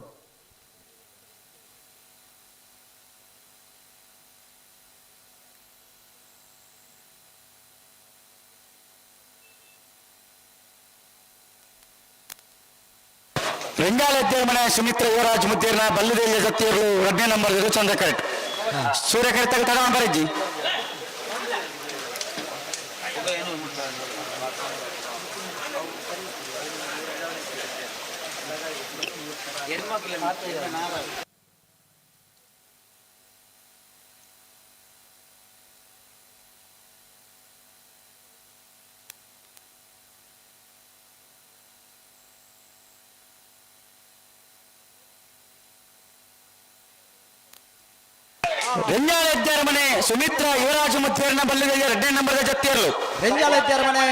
ರೆಂಗಾಲ ಮನೆ ಸುಮಿತ್ರ ಯುವರಾಜ್ ಮುದ್ದೇರ್ನ ಬಲ್ಲದಲ್ಲಿ ಜತ್ತಿಯರ್ಲು ಎರಡನೇ ನಂಬರ್ ಚಂದ್ರಕರೆಟ್. ಸೂರ್ಯಕರೆಟ್ ತಗ ತಡ ಬರಜ್ಜಿ. ರೆಂಜಾಳ ಎದ್ದಾರಮನೆ ಸುಮಿತ್ರ ಯುವರಾಜ ಮುದ್ದೇರ್ನ ಬಲ್ಲದಲ್ಲಿ ಎರಡನೇ ನಂಬರ್ದ ಜತ್ತಿಯರ್ಲು. ರೆಂಜಾಳ ಎದ್ದಾರಮನೆ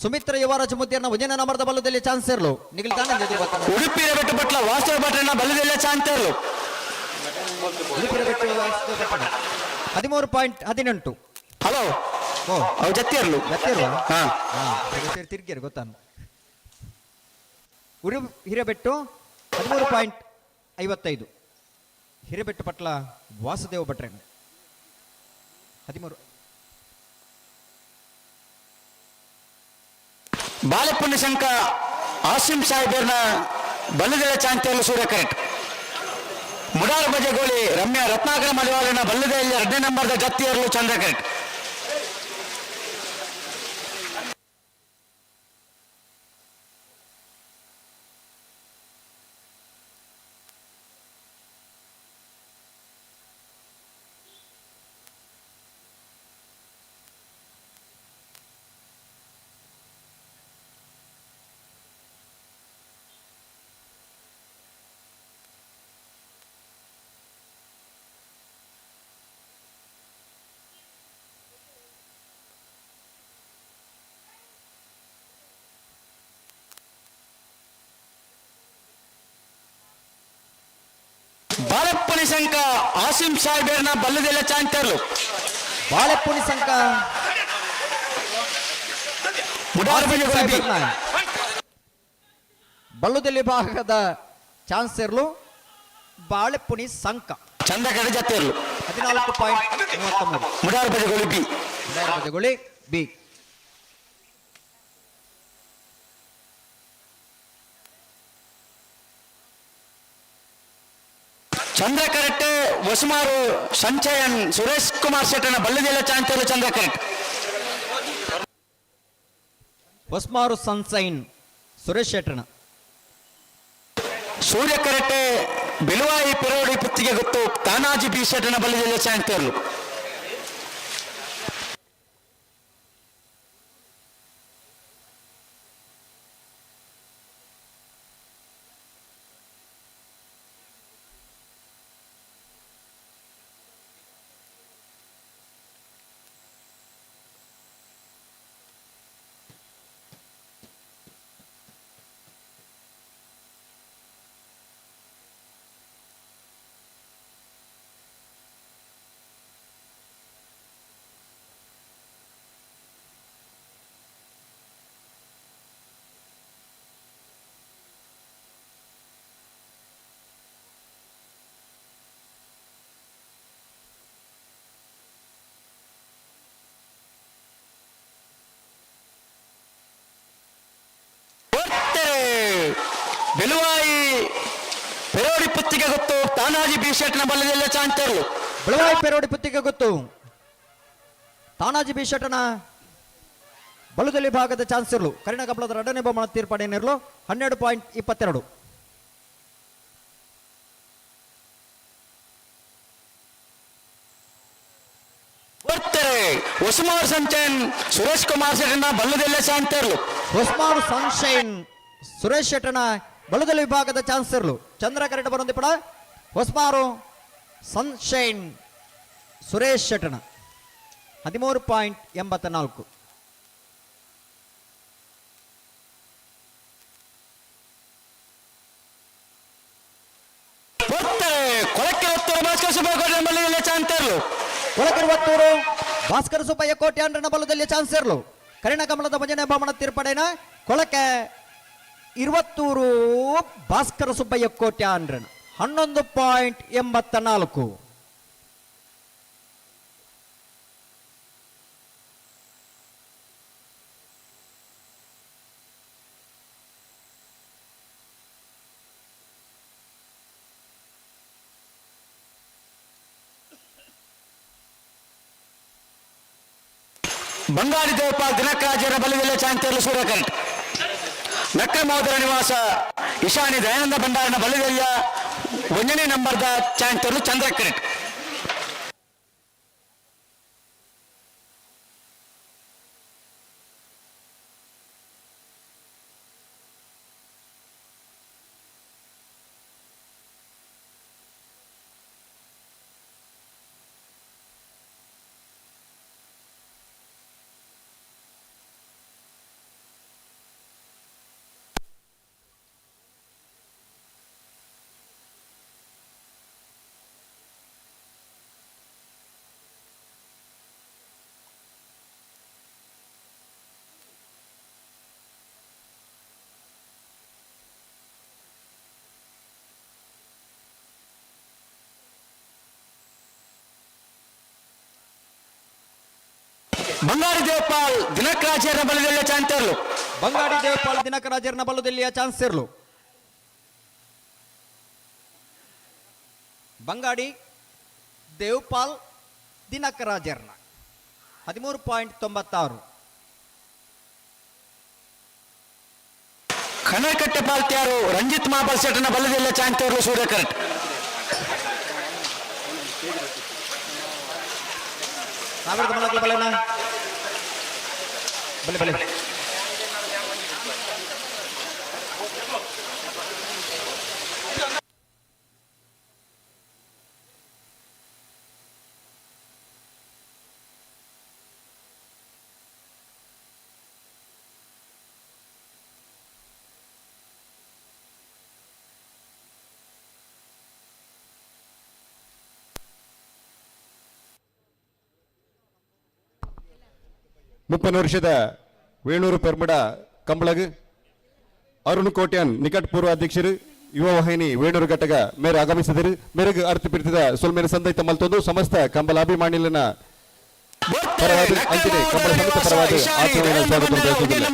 ಸುಮಿತ್ರ ಯುವರಾಜ ಮುದ್ದೇರ್ನ ಒಂದನೇ ನಂಬರ್ದ ಬಲ್ಲದಲ್ಲಿ ಚಾನ್ಸ್ ಇರಲು ನಿಗಲ್ ತಾನೆ. ಉಡುಪಿ ಬೆಟ್ಟು ಪಟ್ಲ ವಾಸ್ತವ ಭಟ್ರನ ಬಲ್ಲದಲ್ಲೇ ಚಾನ್ಸ್. 13.18. ಹಲೋ, ಅವು ಜತ್ತಿಯರ್ಲು. ಜತ್ತಿಯರ್ಲು. ಹಾ. ತಿರ್ಗಿಯರು ಗೊತ್ತಾನು. ಉರಿ ಹಿರೇಬೆಟ್ಟು 13.55. ಹಿರೇಬೆಟ್ಟು ಪಟ್ಲ ವಾಸುದೇವ ಭಟ್ರೇನು 13. ಬಾಲಪುಣ್ಯ ಶಂಕ ಆಸಿಂ ಸಾಹೇಬರ್ನ ಬಲ್ಲದೆಲೆ ಚಾಂತಿಯಲ್ಲೂ ಸೂರ್ಯ ಕರೆಕ್ಟ್. ಮುಡಾರ ಬಜೆಗೋಳಿ ರಮ್ಯಾ ರತ್ನಾಕರ ಮಡಿವಾಳನ ಬಲ್ಲದೆಯಲ್ಲಿ ಎರಡನೇ ನಂಬರ್ದ ಜತ್ತಿಯರ್ಲು ಚಂದ್ರ ಕರೆಕ್ಟ್. ಬಾಳೆಪ್ಪುನಿ ಶಂಕ ಆಸಿಂ ಸಾಹೇಬರ್ನ ಬಲ್ಲದೆಲ್ಲ ಚಾಂತರ್ಲು. ಬಾಳೆಪ್ಪುನಿ ಸಂಕ ಮುಡಾರ ಬಜೆಗೋಳಿ ಬಿ. ಬಳ್ಳುದೆಲ್ಲಿ ಭಾಗದ ಚಾನ್ಸರ್ಲು ಬಾಳೆಪುಣಿ ಸಂಕ. ಚಂದ್ರ ಕಡೆ ಜತ್ತಿಯರ್ಲು. 14.33. ಮುಡಾರ Bajegoli B. ಮುಡಾರ Bajegoli B. Chandra correct. ವಸುಮಾರು ಸಂಚಯನ್ Suresh Kumar ಶೆಟ್ಟನ ಬಲ್ಲದೆಲ್ಲ ಚಾಂತರ್ಲು ಚಂದ್ರ ಕರೆಕ್ಟ್. ಹೊಸ್ಮಾರು ಸನ್ಸೈನ್ ಸುರೇಶ್ ಶೆಟ್ಟನ. ಸೂರ್ಯ ಕರೆಕ್ಟ್. ಬಿಳುವಾಯಿ ಪಿರೋಡಿ ಪುತ್ತಿಗೆ ಗೊತ್ತು ತಾನಾಜಿ ಬಿ ಶೆಟ್ಟನ ಬಲ್ಲದೆಲ್ಲ ಚಾಂತರ್ಲು. ಬೆಳುವಾಯಿ ಪೆರೋಡಿ ಪುತ್ತಿಗೆ ಗೊತ್ತು ತಾನಾಜಿ ಬಿ ಶೆಟ್ನ ಬಲ್ಲದೆಲ್ಲ ಚಾಂತರ್ಲು. ಬೆಳವಾಯಿ ಪೆರೋಡಿ ಪುತ್ತಿಗೆ ಗೊತ್ತು ತಾನಾಜಿ ಬಿ ಶೆಟ್ಟನ ಬಲುದಲಿ ಭಾಗದ ಚಾನ್ಸರ್ಲು. ಕರಿಣ ಕಪಲದ ಎರಡನೇ ಬಹುಮಾನ ತೀರ್ಪಡೇನಿರಲು 12.22. ಹೊಸ್ಮಾರ್ ಸಂಚಯನ್ ಸುರೇಶ್ ಕುಮಾರ್ ಶೆಟ್ಟನ ಬಲ್ಲದೆಲ್ಲ ಚಾಂತರ್ಲು. ಹೊಸ್ಮಾರು ಸನ್ಶೈನ್ ಸುರೇಶ್ ಶೆಟ್ಟನ ಬಲುದಲಿ ವಿಭಾಗದ ಚಾನ್ಸರ್ಲು. ಚಂದ್ರ ಕರೆಟ ಬರೊಂದಿಪಡ ಹೊಸ್ಮಾರು ಸನ್ಶೈನ್ ಸುರೇಶ್ ಶೆಟ್ಟನ 13.84. ಕೊಳಕೆ ಸುಬ್ಬಯ್ಯ ಬಲ್ಲದೆಲ್ಲ ಚಾಂತರ್ಲು. ಕೊಳಕೆರುವತ್ತೂರು ಭಾಸ್ಕರ ಸುಬ್ಬಯ್ಯ ಕೋಟ್ಯಾಂಡ್ರನ ಬಲದಲ್ಲಿ ಚಾನ್ಸರ್ಲು. ಕರಿಣ ಕಮಲದ ಭಜನೆ ಬಹುಮಾನ ತೀರ್ಪಡೇನ ಕೊಳಕೆ ಇರುವತ್ತೂರು ಭಾಸ್ಕರ ಸುಬ್ಬಯ್ಯ ಕೋಟ್ಯಾಂಡ್ರನ 11.84. ಬಂಗಾರಿ ದೇವಪ್ಪ ದಿನಕ್ರಾಜರ ಬಲದಲ್ಲೇ ಚಾಂತರ್ಲು ಸೂರ್ಯ ಕರೆಕ್ಟ್. ನಕ್ಕ ಮಹೋದರ ನಿವಾಸ ಇಶಾನಿ ದಯಾನಂದ ಭಂಡಾರನ ಬಲದಲ್ಲಿಯ ಒಂದನೇ ನಂಬರ್ದ ಚಾಂತರ್ಲು ಚಂದ್ರ ಕರೆಕ್ಟ್. ಬಂಗಾಡಿ ದೇವಪಾಲ್ ದಿನಕರಾಜರ ಬಲದೆಲ್ಲ ಚಾಂತರ್ಲು. ಬಂಗಾಡಿ ದೇವಪಾಲ್ ದಿನಕರಾಜರ್ನ ಬಲದಲ್ಲಿಯ ಚಾನ್ಸ್ ಇರಲು. ಬಂಗಾಡಿ ದೇವಪಾಲ್ ದಿನಕರಾಜರ್ನ 13.96. ಕನ್ನಡಕಟ್ಟೆ ಪಾಲ್ತ್ಯಾರು ರಂಜಿತ್ ಮಾಬಲ್ ಶೆಟ್ಟನ ಬಲದೆಲ್ಲ ಚಾಂತರ್ಲು ಸೂರ್ಯ ಕರೆಕ್ಟ್. ಸಾವಿರದ ಮಲಕಲ ಬಲೆನ ಬಲೆ ಬಲೆ. 30 ವರ್ಷದ ವೇಣೂರು ಪೆರ್ಮಡ ಕಂಬಳಗ್ ಅರುಣ್ ಕೋಟ್ಯಾನ್ ನಿಕಟ್ ಪೂರ್ವ ಅಧ್ಯಕ್ಷರು ಯುವ ವಾಹಿನಿ ವೇಣೂರು ಘಟಕ ಮೇರೆ ಆಗಮಿಸಿದರು. ಮೇರೆಗೆ ಅರ್ಥ ಪಿರ್ತಿದ ಸೊಲ್ಮೇರೆ ಸಂದೈತ ಮಲ್ತೊಂದು ಸಮಸ್ತ ಕಂಬಲಾಭಿಮಾನಿಲನ ಪರವಾದ ಅಂಚನೆ ಕಂಬಳ ಸಮಿತಿ ಪರವಾದ ಆತ್ಮೀಯ ಸ್ವಾಗತ ಬಯಸುವುದಿಲ್ಲ.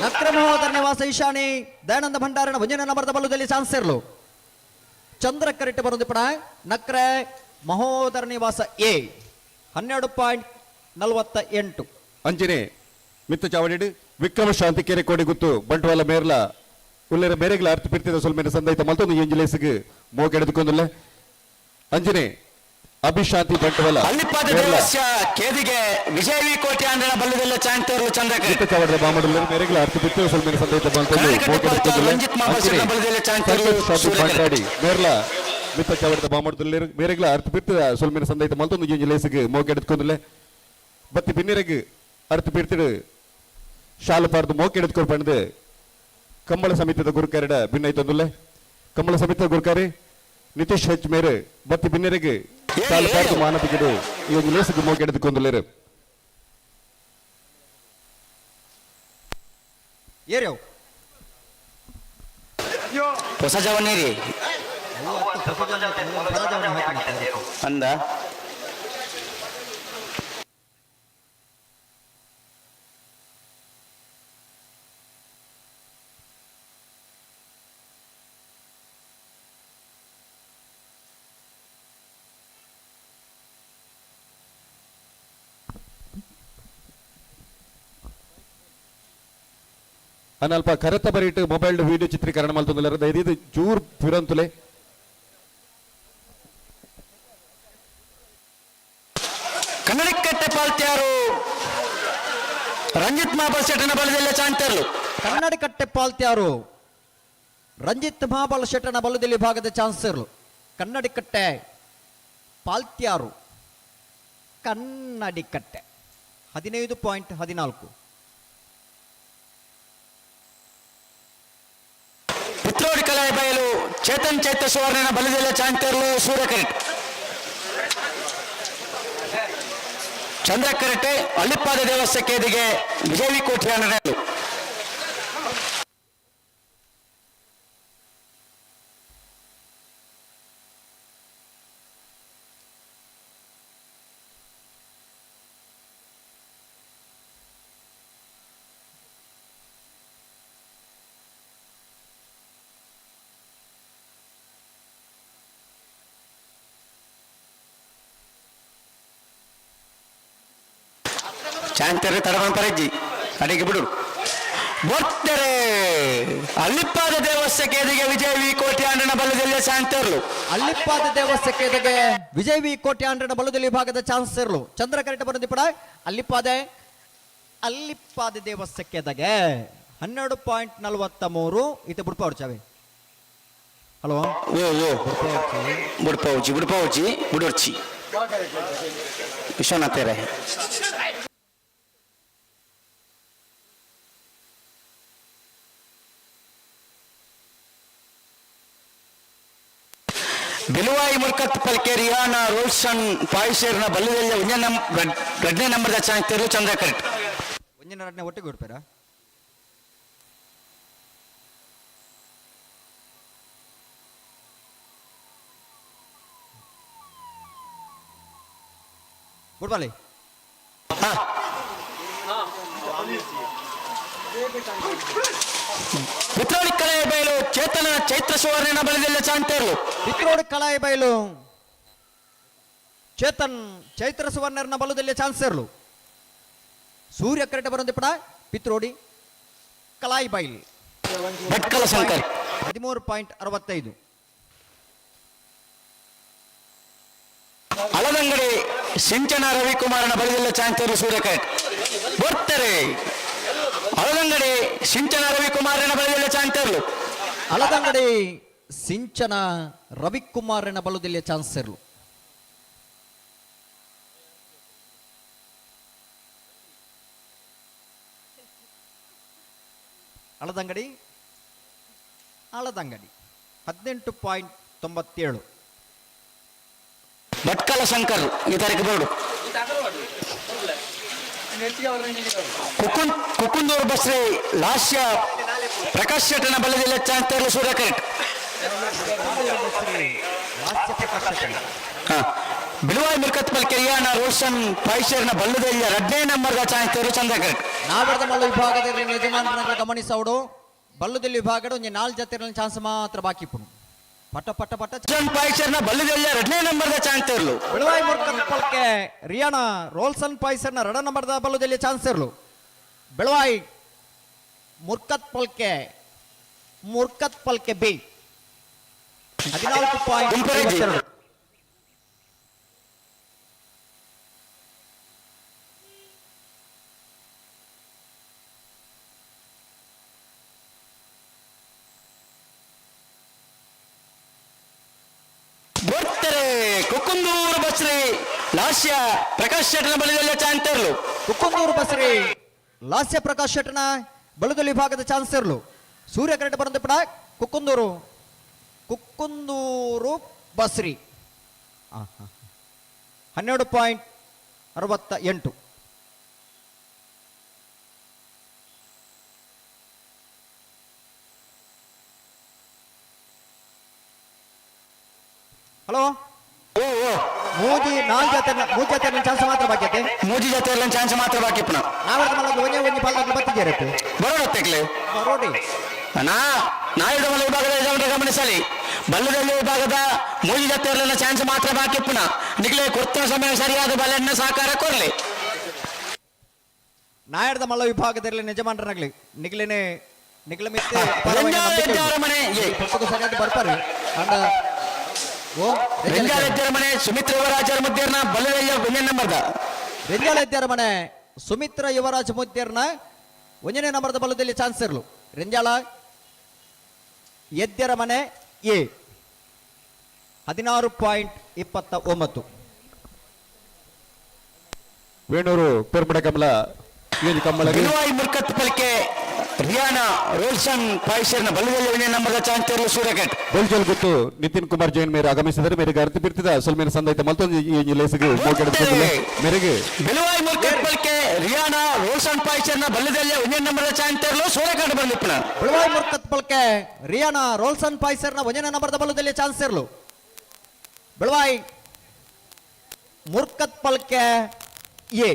ನಕ್ರಮೋದರ ನಿವಾಸ ಈಶಾನಿ ದಯಾನಂದ ಭಂಡಾರನ ಭಂಜನ ನಂಬರದ ಬಲ್ಲದಲ್ಲಿ ಚಾನ್ಸರ್ಲು. ಚಂದ್ರ ಕರೆಕ್ಟ್ ಬರೋದು ಪಡ ನಕ್ರೆ ಮಹೋದರ ನಿವಾಸ ಎ 12.48. ಅಂಚನೆ ಮಿತ್ತ ಚಾವಡಿಡು ವಿಕ್ರಮ ಶಾಂತಿ ಕೆರೆ ಕೋಡಿಗುತ್ತು ಬಂಟ್ವಾಲ ಮೇರ್ಲ ಉಲ್ಲೇರ ಮೇರೆಗಳ ಅರ್ಥ ಪಿರ್ತಿದ ಸೊಲ್ಮೇರೆ ಸಂದೈತ ಮಲ್ತೊಂದು ಎಂಜಿಲೇಸಿಗೆ ಮೋಕೆ ಎಡೆದುಕೊಂದುಲ್ಲ. ಅಂಚನೆ ಅಭಿಶಾಂತಿ ಬಂಟ್ವಾಲ ಅಲ್ಲಿಪಾದ ಮೇರ್ಲ ದೇವಸ್ಯ ಕೇದಿಗೆ ವಿಜಯ ವಿ ಕೋಟೆ ಅಂದ್ರನ ಬಲ್ಲದೆಲ್ಲ ಚಾಂತರ್ಲು ಚಂದ್ರ ಮಿತ್ತ ಚಾವಡಿದ ಬಾಮಡುಲ್ಲೇರ ಮೇರೆಗಳ ಅರ್ಥ ಪಿರ್ತಿದ ಸೊಲ್ಮೇರೆ ಸಂದೈತ ಮಲ್ತೊಂದು ಮೋಕೆ ಎಡೆದುಕೊಂದುಲ್ಲ. ರಂಜಿತ್ ಮಾಬಲ್ ಅಂಚನೆ ಶೆಟ್ಟನ ಬಲ್ಲದೆಲ್ಲ ಚಾಂತರ್ಲು ಸಂತೋಷ್ ಶಾಂತಿ ಸೂರ್ಯ ಕರೆಕ್ಟ್. ಬಂಟಾಡಿ ಮೇರ್ಲ ಮಿತ್ತ ಚಾವಡಿದ ಬಾಮಡುಲ್ಲೇರ ಮೇರೆಗಳ ಅರ್ಥ ಪಿರ್ತಿದ ಸೊಲ್ಮೇರೆ ಸಂದೈತ ಮಲ್ತೊಂದು ಎಂಜಿಲೇಸಿಗೆ ಮೋಕೆ ಎಡೆದುಕೊಂದುಲ್ಲ. ಬತ್ತಿ ಬಿನ್ನಿರಗ್ ಅರ್ಥ ಪಿರ್ತಿಡು ಶಾಲು ಪಾರ್ದು ಮೋಕೆ ಎಡೆದುಕೊಂಡು ಪಂಡ್ದು ಕಂಬಳ ಸಮಿತಿದ ಗುರುಕಾರಿಡ ಭಿನ್ನೈತೊಂದುಲ್ಲೆ. ಕಂಬಳ ಸಮಿತಿದ ಗುರುಕಾರಿ ನಿತೀಶ್ ಹೆಚ್ ಮೇರೆ ಬತ್ತಿ ಬಿನ್ನೆರೆಗ್ ಶಾಲು ಪಾರ್ದು ಮಾನಪಿಗಿಡು ಈ ಒಂದು ಲೇಸಿಗೆ ಮೋಕೆ ಎಡೆದುಕೊಂದುಲ್ಲೇರು. ಏರ್ಯಾವ್ ಹೊಸ ಜವನೇರಿ ಅಂದ ಅನಲ್ಪ ಕರೆತ ಬರೀಟ್ ಮೊಬೈಲ್ ವಿಡಿಯೋ ಚಿತ್ರೀಕರಣ ಮಲ್ತೊಂದುಲ್ಲೆರ್. ದಯದೀದ್ ಜೂರ್ ಪಿರಂತುಲೆ. ಕನ್ನಡಕಟ್ಟೆ ಪಾಲ್ತ್ಯಾರು ರಂಜಿತ್ ಮಾಬಲ್ ಶೆಟ್ಟನ ಬಲದೆಲ್ಲ ಚಾಂತರ್ಲು. ಕನ್ನಡಕಟ್ಟೆ ಪಾಲ್ತ್ಯಾರು ರಂಜಿತ್ ಮಹಾಬಲ ಶೆಟ್ಟನ ಬಲದಲ್ಲಿ ಭಾಗದ ಚಾನ್ಸರ್ಲು. ಕನ್ನಡಿಕಟ್ಟೆ ಪಾಲ್ತ್ಯಾರು ಕನ್ನಡಿಕಟ್ಟೆ 15.14. ಪಿತ್ರೋಡಿ ಕಲಾಯ ಬಯಲು ಚೇತನ್ ಚೈತ್ರ ಸುವರ್ಣನ ಬಲದೆಲ್ಲ ಚಾಂತರ್ಲು ಸೂರ್ಯ ಕರೆಕ್ಟ್. ಚಂದ್ರ ಕರೆಕ್ಟೆ ಅಳ್ಳಿಪ್ಪಾದ ದೇವಸ್ಥಾನಕ್ಕೆ ವಿಜಯ ವಿ ಕೋಟ್ಯಾನ. ಚಾಂತರೆ ತಡವನ್ ಪರಜ್ಜಿ ಅಡಿಗೆ ಬಿಡು ಬರ್ತಾರೆ. ಅಲ್ಲಿಪ್ಪಾದ ದೇವಸ್ಥಾನಕ್ಕೆ ವಿಜಯ ವಿ ಕೋಟ್ಯಾಂಡ್ರನ ಬಲದಲ್ಲಿ ಶಾಂತರ್ಲು. ಅಲ್ಲಿಪ್ಪಾದ ದೇವಸ್ಥಾನಕ್ಕೆ ವಿಜಯ ವಿ ಕೋಟ್ಯಾಂಡ್ರನ ಬಲದಲ್ಲಿ ಭಾಗದ ಚಾನ್ಸರ್ಲು. ಚಂದ್ರ ಕರೆಕ್ಟ್ ಬರೋದಿಪಡ ಅಲ್ಲಿಪ್ಪಾದೆ ಅಲ್ಲಿಪ್ಪಾದ ದೇವಸ್ಥಾನಕ್ಕೆ 12.43. ಇತ ಬುಡ್ಪ ಚಾವೆ ಹಲೋ ಓ ಓ ಬುಡ್ಪೌಜಿ ಬುಡ್ಪೌಜಿ ಬುಡೋರ್ಚಿ ವಿಶ್ವನಾಥರೇ. ಬಿಲುವಾಯಿ ಮುಲ್ಕತ್ ಪಲ್ಕೆ ರಿಯಾನ ರೋಲ್ಸನ್ ಪಾಯಿಸೇರ್ನ ಬಲ್ಲದಲ್ಲಿ ಒಂಜನೇ ಎರಡನೇ ನಂಬರ್ದ ಚಾಂಗ್ ಚಂದ್ರ ಕರೆಕ್ಟ್. ಒಂಜನೇ ಎರಡನೇ ಒಟ್ಟಿಗೆ ಬಿಡ್ಪೇರಾ? ಗುಡ್ಬಾಲಿ. ಪಿತ್ರೋಡಿ ಕಲಾಯಿ ಬಯಲು ಚೇತನ ಚೈತ್ರ ಸುವರ್ಣ ಬಲದಲ್ಲ ಚಾಂತೇರ್ಲು. ಪಿತ್ರೋಡಿ ಕಲಾಯಿ ಬಯಲು ಚೇತನ್ ಚೈತ್ರ ಸುವರ್ಣರ್ನ ಬಲದಲ್ಲಿ ಚಾನ್ಸರ್ಲು. ಸೂರ್ಯ ಕರೆಟ ಬರೋದಿಪ್ಪಡ ಪಿತ್ರೋಡಿ ಕಲಾಯಿ ಬೈಲ್. ಭಟ್ಕಲ ಶಂಕರ್. 13.65. ಅಳದಂಗಡಿ ಸಿಂಚನ ರವಿಕುಮಾರನ ಬಲದಲ್ಲ ಚಾಂತೇರು ಸೂರ್ಯಕಟ್ ಬರ್ತಾರೆ. ಅಳದಂಗಡಿ ಸಿಂಚನ ರವಿಕುಮಾರನ ಬಲದಲ್ಲ ಚಾಂತೇರ್ಲು. ಅಳದಂಗಡಿ ಸಿಂಚನ ರವಿಕುಮಾರನ ಬಲದಲ್ಲಿ ಚಾನ್ಸರ್ಲು. ಅಳದಂಗಡಿ ಅಳದಂಗಡಿ 18.97. ಭಟ್ಕಲ ಶಂಕರ್ ಈ ತಾರೀಕು ಬೋರ್ಡು. ಕುಕ್ಕುಂದೂರು ಬಸ್ರಿ ಲಾಸ್ಯ ಪ್ರಕಾಶ್ ಶೆಟ್ಟನ ಬಲದಲ್ಲಿ ಚಾಂತೇರ್ಲು ಸೂರ್ಯ ಕರೆಕ್ಟ್. ಬಿಳುವಾಯಿ ಮಿಲ್ಕತ್ ಪಲ್ಕೆರಿಯಾನ ರೋಷನ್ ಪೈಸರ್ನ ಬಲ್ಲದೆಯ 2ನೇ ನಂಬರ್ದ ಚಾಂತೇರು ಚಂದ್ರ ಕರೆಕ್ಟ್. ನಾವರ್ದ ಮಲ್ಲ ವಿಭಾಗದಲ್ಲಿ ಯಜಮಾನರನ್ನ ಗಮನಿಸೋಡು. ಬಲ್ಲುದಲ್ಲಿ ವಿಭಾಗಡು ಒಂಜಿ 4 ಜತೆರಲ್ಲಿ ಚಾನ್ಸ್ ಮಾತ್ರ ಬಾಕಿ ಪುಣು. ಪಟ ಪಟ ಪಟ. ರೋಷನ್ ಪೈಸರ್ನ ಬಲ್ಲದೆಯ 2ನೇ ನಂಬರ್ದ ಚಾಂತೇರ್ಲು. ಬಿಳುವಾಯಿ ಮುರ್ಕತ್ ಪಲ್ಕೆ ರಿಯಾನ ರೋಲ್ಸನ್ ಪೈಸರ್ನ 2 ನಂಬರ್ದ ಬಲ್ಲುದಲ್ಲಿ ಚಾನ್ಸ್ ಇರ್ಲು. ಬೆಳವಾಯಿ ಮುರ್ಕತ್ ಪಲ್ಕೆ ಮುರ್ಕತ್ ಪಲ್ಕೆ ಬಿ 14.52. ಬರ್ತಾರೆ ಕುಕ್ಕುಂದೂರು ಬಸ್ರಿ ಲಾಸ್ಯ ಪ್ರಕಾಶ್ ಶೆಟ್ಟನ ಬಲದಲ್ಲಿ ಚಾಂತೇರ್ಲು. ಕುಕ್ಕುಂದೂರು ಬಸ್ರಿ ಲಾಸ್ಯ ಪ್ರಕಾಶ್ ಶೆಟ್ಟನ ಬಲದಲ್ಲಿ ವಿಭಾಗದ ಚಾನ್ಸರ್ಲು. ಸೂರ್ಯ ಕರೆಂಟ್ ಬರಂದಿಪ್ಪಡ ಕುಕ್ಕುಂದೂರು ಕುಕ್ಕುಂದೂರು ಬಸ್ರಿ 12.68. ಹಲೋ ಮೂಜಿ ನಾಲ್ ಜಾತೆ ಮೂಜಿ ಜಾತೆ ಚಾನ್ಸ್ ಮಾತ್ರ ಬಾಕಿ ಐತೆ. ಮೂಜಿ ಜಾತೆ ಚಾನ್ಸ್ ಮಾತ್ರ ಬಾಕಿ ಪುನಃ. ನಾವರ್ದ ಮಲ್ಲ ಒಂಜೆ ಒಂಜಿ ಪಾಲ್ದಾಗ್ಲು ಬತ್ತಿದ್ದಾರೆ ಬರೋಣ ತೆಗ್ಲೆ. ಬರೋಡಿ. ನಾಯುಡು ಮಲ್ಲ ವಿಭಾಗದ ಯಜಮಾನರ ಗಮನಿಸಲಿ. ಬಲ್ಲದಲ್ಲಿ ವಿಭಾಗದ ಮೂಜಿ ಜಾತೆ ಚಾನ್ಸ್ ಮಾತ್ರ ಬಾಕಿ ಪುನಃ. ನಿಗ್ಲೆ ಕೊಡ್ತ ಸಮಯ ಸರಿಯಾದ ಬಲನ್ನ ಸಹಕಾರ ಕೊರ್ಲಿ. ನಾಯರ್ದ ಮಲ್ಲ ವಿಭಾಗದಲ್ಲಿ ಯಜಮಾನರನಾಗ್ಲಿ ನಿಗ್ಲೇನೆ ನಿಗ್ಲ ಮಿತ್ತೆ ಮನೆ ಸರಿಯಾದ ಬರ್ತಾರೆ. ಅಂಡ ಓ ರೆಂಜಾಲ ಮನೆ ಸುಮಿತ್ರ ಯುವರಾಜರ ಮುದ್ದೇರ್ನ ಬಲ್ಲದಯ್ಯ ಒಂದನೇ ನಂಬರ್ದ. ರೆಂಜಾಲ ಮನೆ ಸುಮಿತ್ರ ಯುವರಾಜ್ ಮುದ್ದೇರ್ನ ಒಂದನೇ ನಂಬರ್ದ ಬಲದಲ್ಲಿ ಚಾನ್ಸ್ ಇರ್ಲು. ರೆಂಜಾಲ ಎದ್ದರ ಮನೆ ಎ 16.29. ವೇಣೂರು ಪೆರ್ಮಡ ಕಮಲ ಕಮ್ಮಳಗೆ ಬಿಳುವಾಯಿ ಮುರ್ಕತ್ ಪಲಿಕೆ ರಿಯಾನಾ ರೋಲ್ಸನ್ ಪಾಯ್ಸರ್ನ ಬಲ್ಲದಲ್ಲಿ ಒಂದನೇ ನಂಬರ್ದ ಚಾನ್ಸ್ ಇರಲು ಸೂರ್ಯಕಟ್. ಬೆಲ್ಜಲ್ ಗುತ್ತು ನಿತಿನ್ ಕುಮಾರ್ ಜೈನ್ ಮೇರೆ ಆಗಮಿಸಿದರೆ ಮೇರೆಗೆ ಅರ್ಥ ಬಿಡ್ತಿದ ಸೊಲ್ಮೇನ ಸಂದೈತ ಮತ್ತೊಂದು ಈ ಲೇಸಿಗೆ ಮೇರೆಗೆ ಬಿಳುವಾಯಿ ಮುರ್ಕತ್ ಪಲಿಕೆ ರಿಯಾನಾ ರೋಲ್ಸನ್ ಪಾಯ್ಸರ್ನ ಬಲ್ಲದಲ್ಲಿ ಒಂದನೇ ನಂಬರ್ದ ಚಾನ್ಸ್ ಇರಲು ಸೂರ್ಯಕಟ್ ಬಂದಿಪ್ಪನ. ಬಿಳುವಾಯಿ ಮುರ್ಕತ್ ಪಲ್ಕೆ ರಿಯಾನಾ ರೋಲ್ಸನ್ ಪಾಯ್ಸರ್ನ ಒಂದನೇ ನಂಬರ್ದ ಬಲ್ಲದಲ್ಲಿ ಚಾನ್ಸ್ ಇರಲು. ಬೆಳವಾಯಿ ಮುರ್ಕತ್ ಪಲ್ಕೆ ಎ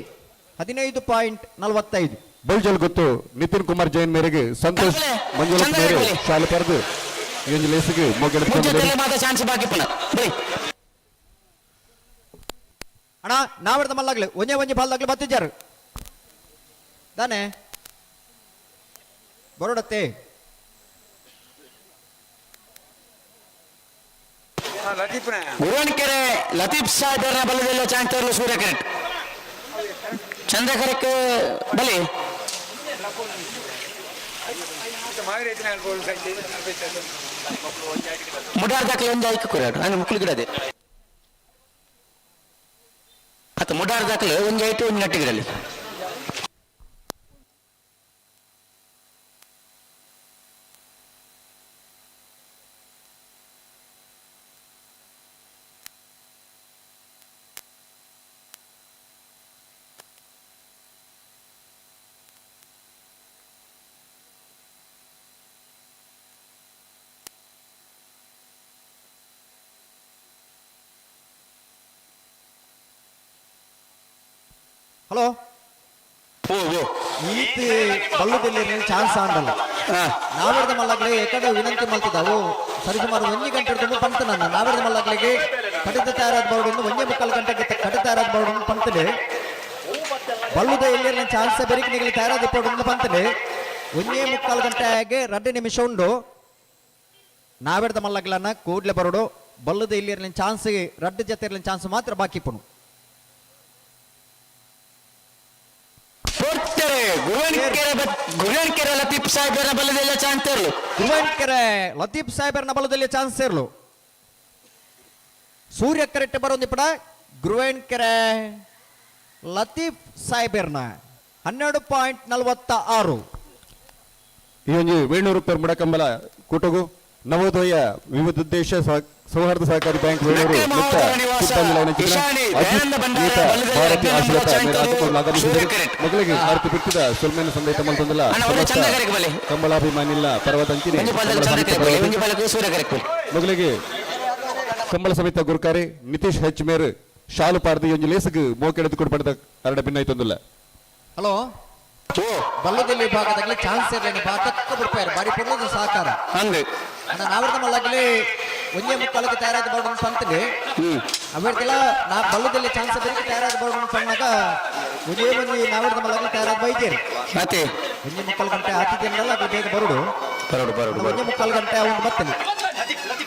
15.45. ಬೆಲ್ಜಲ್ ಗುತ್ತು ನಿತಿನ್ ಕುಮಾರ್ ಜೈನ್ ಮೇರೆಗೆ ಸಂತೋಷ್ ಮಂಜುನಾಥ್ ಮೇರೆ ಶಾಲೆ ಪಡೆದು ಈ ಒಂದು ಲೇಸಿಗೆ ಚಾನ್ಸ್ ಬಾಕಿ ಪುನಃ. ಅಣ್ಣ ನಾವರ್ದ ಮಲ್ಲಾಗ್ಲಿ ಒಂಜೆ ಒಂಜಿ ಬಾಲ್ದಾಗ್ಲಿ ಬತ್ತಿದ್ದಾರೆ ದಾನೆ ಬರೋಡತ್ತೆ. ಗುರುವಣಕೆರೆ ಲತೀಫ್ ಸಾಹೇಬರ ಬಲದಲ್ಲಿ ಚಾನ್ಸ್ ತರಲು ಸೂರ್ಯ ಕರೆಕ್ಟ್. ಚಂದ್ರಕರಕ್ಕೆ ಬಲಿ ಮುಡಾರ್ ದಾಖಲೆ ಒಂದು ಐಕು ಕುರಾಡು ಅಂದ್ರೆ ಮುಕ್ಕಳು ಗಿಡದೆ ಅತ್ತ ಮುಡಾರ್ ದಾಖಲೆ ಒಂದು ಐಟು ಒಂದು ನಟ್ಟು ಗಿಡಲಿ. ಹಲೋ ಓ ಓ ಈತ್ ಬಲ್ಲುದಲ್ಲಿ ಚಾನ್ಸ್ ಆಂಡಲ್ಲ. ನಾವೆರ್ದ ಮಲ್ಲಗ್ಲೆ ಎಕಡೆ ವಿನಂತಿ ಮಲ್ತದವು ಸರಿಸುಮಾರು ಒಂಜಿ ಗಂಟೆ ತುಂಬ ಪಂತ ನನ್ನ ನಾವೆರ್ದ ಮಲ್ಲಗ್ಲಿಗೆ ಕಡಿತ ತಯಾರಾದ ಬರೋಡು 1.75 ಗಂಟೆಗೆ ಕಡಿತ ತಯಾರಾದ ಬರೋಡು ಪಂತಲೆ ಬಲ್ಲುದ ಎಲ್ಲಿ ಚಾನ್ಸ್ ಬೆರಿಕ್ ನಿಗಲಿ ತಯಾರಾದ ಪೋಡು ಪಂತಲೆ 1.75 ಗಂಟೆಗೆ 2 ನಿಮಿಷ ಉಂಡು. ನಾವೆರ್ದ ಮಲ್ಲಗ್ಲನ್ನ ಕೂಡ್ಲೆ ಬರೋಡು ಬಲ್ಲುದ ಇಲ್ಲಿ ಚಾನ್ಸ್ ರಡ್ಡು ಜೊತೆ ಚಾನ್ಸ್ ಮಾತ್ರ ಬಾಕಿ ಪುಣು. ಕೊಡ್ತಾರೆ ಗುರುವನ್ಕೆರೆ ಲತೀಫ್ ಸಾಹೇಬರ ಬಲದಲ್ಲ ಚಾನ್ಸ್ ಇರಲು. ಗುರುವನ್ಕೆರೆ ಲತೀಫ್ ಸಾಹೇಬರ ಬಲದಲ್ಲಿ ಚಾನ್ಸ್ ಇರಲು. ಸೂರ್ಯ ಕರೆಕ್ಟ್ ಬರೋದಿಪ್ಪಡ ಗುರುವನ್ಕೆರೆ ಲತೀಫ್ ಸಾಹೇಬರ್ನ 12.46. ಈ ಒಂಜಿ ವೇಣೂರು ಪೆರ್ಮುಡ ಕಂಬಳ ಕೂಟಗು ನವೋದಯ ವಿವಿಧ ಉದ್ದೇಶ ಸೌಹಾರ್ದ ಸಹಕಾರಿ ಬ್ಯಾಂಕ್ ವೇಣೂರು ನಕ್ರೆ ಮುಕ್ತ ಮಹೋದರ ನಿವಾಸ, ಸಿಬ್ಬಂದಿ ಲೈನ್ ಚಿತ್ರ ಇಶಾನಿ, ಅಜಿತ್, ದಯಾನಂದ ಭಂಡಾರ, ಗೀತಾ, ಬಲ್ಲದ ಭಾರತಿ ರತ್ನ ಆಶೀಲತಾ ನಂಬರ್ ಮೇರೆ ಆತುಕೊಂಡು ಆಗಮಿಸಿದರು. ಸೂರ್ಯ ಕರೆಕ್ಟ್. ಮಗಳಿಗೆ ಆರತಿ ಬಿಟ್ಟಿದ ಸೊಲ್ಮೆನ ಸಂದೇಶ ಮಲ್ತೊಂದಿಲ್ಲ. ಅಣ್ಣ, ಒಳ್ಳೆ ಸಮಸ್ತ ಚಂದ ಕರೆಕ್ ಬಲೆ. ಕಂಬಳಾಭಿಮಾನಿಲ್ಲ ಪರ್ವತಂಚಿನಿ ಒಂಜಿ ಪಾಲಕ ಕಂಬಳ ಚಂದ ಸಮಿತಿ ಕರೆಕ್ ಬಲೆ, ಪರವಾಗಿ ಒಂಜಿ ಪಾಲಕ ಸೂರ್ಯ ಕರೆಕ್ ಬಲೆ. ಮೊದಲಿಗೆ ಕಂಬಳ ಸಮಿತ ಗುರುಕಾರಿ ನಿತೀಶ್ ಹೆಚ್ ಮೇರ್ ಶಾಲು ಪಾರ್ದಿ ಒಂಜಿ ಲೇಸುಗು ಮೋಕೆಡೆದು ಕೊಡ್ಪಡೆದ ಅರಡ ಭಿನ್ನಾಯ್ತೊಂದಿಲ್ಲ. ಹಲೋ ಬಲ್ಲದಲ್ಲಿ ವಿಭಾಗದಾಗಲಿ ಚಾನ್ಸ್ ಇರಲಿ ಬಾ ತಕ್ಕ ಬಿಡ್ಪಾರು ಬಾರಿ ಪೊರ್ಲದ ಸಹಕಾರ. ಹಂಗೆ ಅಣ್ಣ ನಾವೆರ್ದ ಮಲ್ಲಗ್ಲಿ 1.75ಕ್ಕೆ ತಯಾರಾದ ಬೋರ್ಡ್ ಪಂತಲಿ ಅವೆರ್ದೆಲ್ಲ ನಾ ಬಲ್ಲದಲ್ಲಿ ಚಾನ್ಸ್ ಬೆರಿಕೆ ತಯಾರಾದ ಬೋರ್ಡ್ ಪಣ್ಣಾಗ ಒಂದೇ ಒಂಜಿ ನಾವೆರ್ದ ಮಲ್ಲಗ್ಲಿ ತಯಾರಾದ ಬೈದೇರಿ. ಮತ್ತೆ 1.75 ಗಂಟೆ ಆತಿಥ್ಯನಲ್ಲ ಅದು ಬೇಗ ಬರುಡು. ಬರೋಡು ಬರೋಡು ಬರೋಡು. 1.75 ಗಂಟೆ ಅವನು ಬತ್ತಲಿ.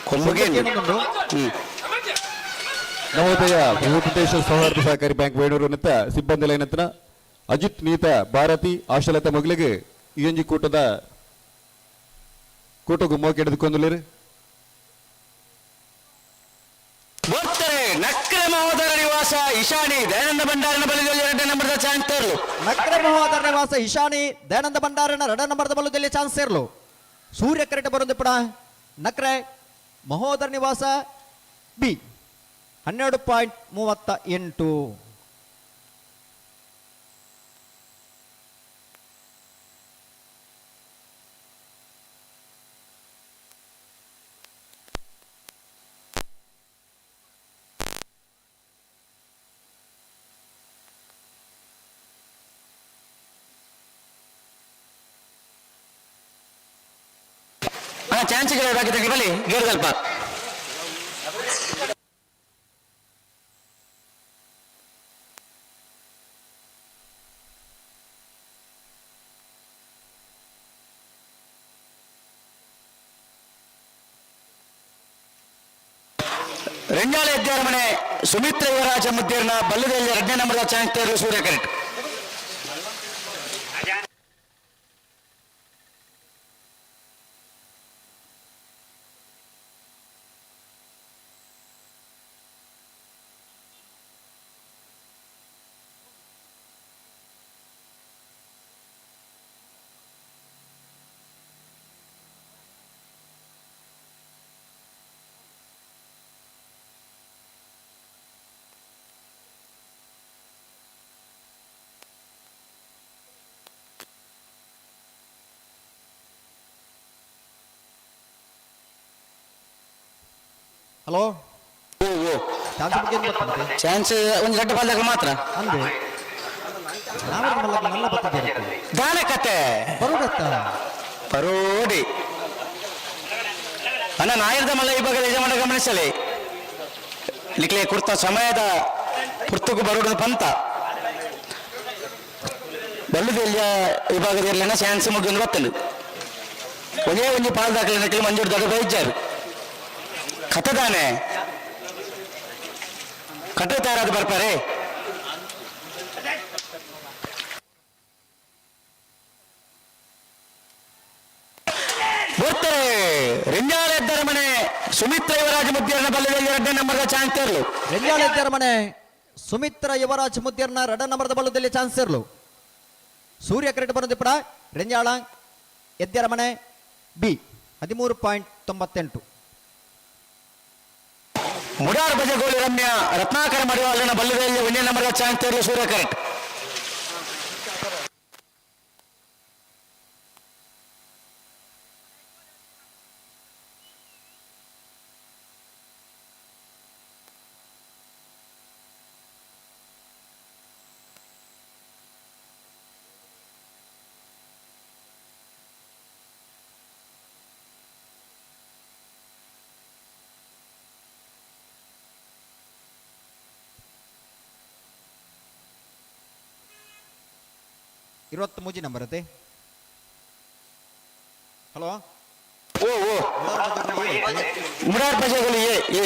ಕೊಂಬುಗೆ ಏನೊಂದುಂಡು? ನವೋದಯ ವಿವಿಧೋದ್ದೇಶ ಸೌಹಾರ್ದ ಸಹಕಾರಿ ಬ್ಯಾಂಕ್ ವೇಣೂರು ನಿತ್ತ ಸಿಬ್ಬಂದಿ ಲೈನತ್ನ ಅಜಿತ್ ನೀತ ಭಾರತಿ ಆಶಲತಾ ಮೊಗಲಿಗೆ ಈ ಒಂಜಿ ಕೂಟದ ಕೂಟಗು ಮೋಕೆಡೆದುಕೊಂದುಲೇರು. ಬರ್ತಾರೆ ನಕ್ರೆ ಮಹೋದರ ನಿವಾಸ ಇಶಾನಿ ದಯಾನಂದ ಭಂಡಾರನ ಬಲದಲ್ಲಿ 2 ನಂಬರ್ದ ಚಾನ್ಸ್ ತರಲು. ನಕ್ರೆ ಮಹೋದರ ನಿವಾಸ ಇಶಾನಿ ದಯಾನಂದ ಭಂಡಾರನ 2 ನಂಬರ್ದ ಬಲದಲ್ಲಿ ಚಾನ್ಸ್ ಸೇರ್ಲು. ಸೂರ್ಯ ಕರೆಕ್ಟ್ ಬರೋದು ಪಡ ನಕ್ರೆ ಮಹೋದರ ನಿವಾಸ ಬಿ 12.38. ಚಾನ್ಸ್ ಬಾಕಿ ತಗೊಳ್ಳಿ ಬಲಿ ಗೇರ್ದಲ್ಪ. ರೆಂಜಾಳ ಎದ್ದಾರ ಮನೆ ಸುಮಿತ್ರ ಯುವರಾಜ ಮುದ್ದೇರ್ನ ಬಲ್ಲದಲ್ಲಿ 2ನೇ ನಂಬರ್ದ ಚಾನ್ಸ್ ತೇರು ಸೂರ್ಯ ಕರೆಕ್ಟ್. ಹಲೋ ಚಾನ್ಸ್ ಬಗ್ಗೆ ಏನ್ ಗೊತ್ತಂತೆ? ಚಾನ್ಸ್ ಒಂದು ದೊಡ್ಡ ಪಾಲ್ದಾಗ ಮಾತ್ರ. ಅಂದೆ ನಾವೆಲ್ಲ ಮಲ್ಲಕ್ಕೆ ನನ್ನ ಬತ್ತಿದ್ದೇನೆ. ದಾನ ಕತೆ ಬರೋಡತ್ತ ಪರೋಡಿ ಅಣ್ಣ ನಾಯರ್ದ ಮಲ್ಲ ಈ ಬಗ್ಗೆ ಯಜಮಾನ ಗಮನಿಸಲಿ ನಿಕ್ಲೆ ಕುರ್ತ ಸಮಯದ ಪುರ್ತುಕು ಬರೋಡು ಪಂತ ಬಲ್ಲದೆಲ್ಲಿಯ ವಿಭಾಗದ ಇರಲಿಲ್ಲ ಚಾನ್ಸ್ ಮುಗಿದು ಬತ್ತಲು ಒಂದೇ ಒಂದು ಪಾಲ್ ದಾಖಲೆ ನಕಲಿ ಮಂಜೂರು ದೊಡ್ಡ ಬೈಜಾರು ಕಥದಾನೆ ಕಟ್ಟೆ ತಯಾರಾದ ಬರ್ಪಾರೆ. ಬರ್ತಾರೆ ರೆಂಜಾಳ ಎದ್ದರ ಮನೆ ಸುಮಿತ್ರ ಯುವರಾಜ ಮುದ್ದಿಯರ್ನ ಬಲ್ಲದಲ್ಲಿ 2ನೇ ನಂಬರ್ದ ಚಾನ್ಸ್ ಇರಲು. ರೆಂಜಾಳ ಎದ್ದರ ಮನೆ ಸುಮಿತ್ರ ಯುವರಾಜ್ ಮುದ್ದಿಯರ್ನ 2 ನಂಬರ್ದ ಬಲ್ಲದಲ್ಲಿ ಚಾನ್ಸ್ ಇರಲು. ಸೂರ್ಯ ಕರೆಕ್ಟ್ ಬರೋದಿಪ್ಪಡ ರೆಂಜಾಳ ಎದ್ದರ ಮನೆ ಬಿ 13.98. ಮುಡಾರ್ ಬಜಗೋಳಿ ರಮ್ಯ ರತ್ನಾಕರ ಮಡಿವಾಳನ ಬಲ್ಲದಲ್ಲಿ 1ನೇ ನಂಬರ್ದ ಚಾನ್ಸ್ ಇರಲು ಸೂರ್ಯ ಕರೆಕ್ಟ್. 23 ನಂಬರ್ ಅತ್ತೆ. ಹಲೋ ಓ ಓ ಮುಡಾರ್ ಬಜೆಗಳು ಎ ಎ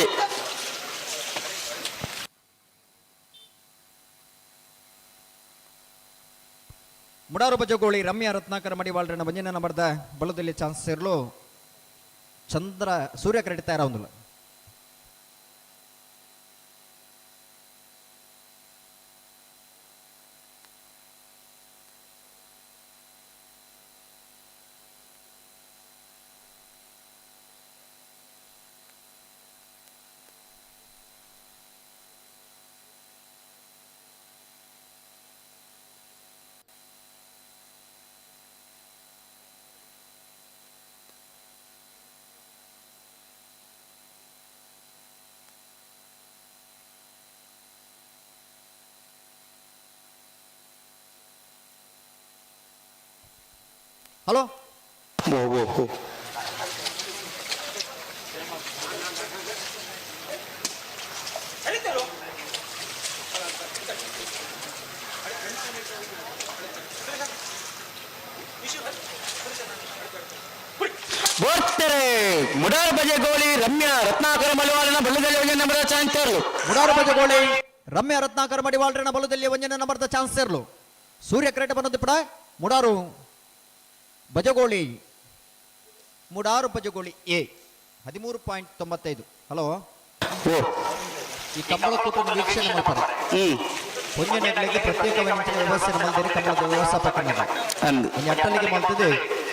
ಮುಡಾರು ಬಜಗೋಳಿ ರಮ್ಯಾ ರತ್ನಾಕರ ಮಡಿವಾಳ್ರನ ಒಂಜನೇ ನಂಬರ್ದ ಬಲದಲ್ಲಿ ಚಾನ್ಸ್ ಸೇರಲು ಚಂದ್ರ ಸೂರ್ಯ ಕ್ರೆಡಿಟ್ ತಯಾರಾವೊಂದಿಲ್ಲ. ಹಲೋ ಓ ಓ ಓ ಬೋರ್ತಾರೆ ಮುಡಾರ್ ಬಜೆಗೋಳಿ ರಮ್ಯಾ ರತ್ನಾಕರ ಮಲಿವಾಳನ ಬಲ್ಲದಲ್ಲಿ ಒಂಜನೇ ನಂಬರ್ ಚಾನ್ಸ್ ಸೇರ್ಲು. ಮುಡಾರು ಬಜಗೋಳಿ ರಮ್ಯಾ ರತ್ನಾಕರ ಮಡಿವಾಳ್ರನ ಬಲದಲ್ಲಿ ಒಂಜನೇ ನಂಬರ್ದ ಚಾನ್ಸ್ ಸೇರ್ಲು. ಸೂರ್ಯ ಕ್ರೇಟ ಬನ್ನದು ಪಡ ಮುಡಾರು ಬಜಗೋಳಿ, ಮುಡಾರು ಬಜಗೋಳಿ ಎ 13.95. ಹಲೋ ಓ ಈ ಕಂಬಳ ಕೂಟದ ವೀಕ್ಷಣೆ ಮಾಡ್ತಾರೆ. ಒಂಜನೆಗಳಿಗೆ ಪ್ರತ್ಯೇಕವಾಗಿ ವ್ಯವಸ್ಥೆ ಮಲ್ದಿರಿ ಕಂಬಳದ ವ್ಯವಸ್ಥಾಪಕನಾಗ ಅಂದು ಒಂಜಿ ಅಟ್ಟಲಿಗೆ ಮಲ್ತದೆ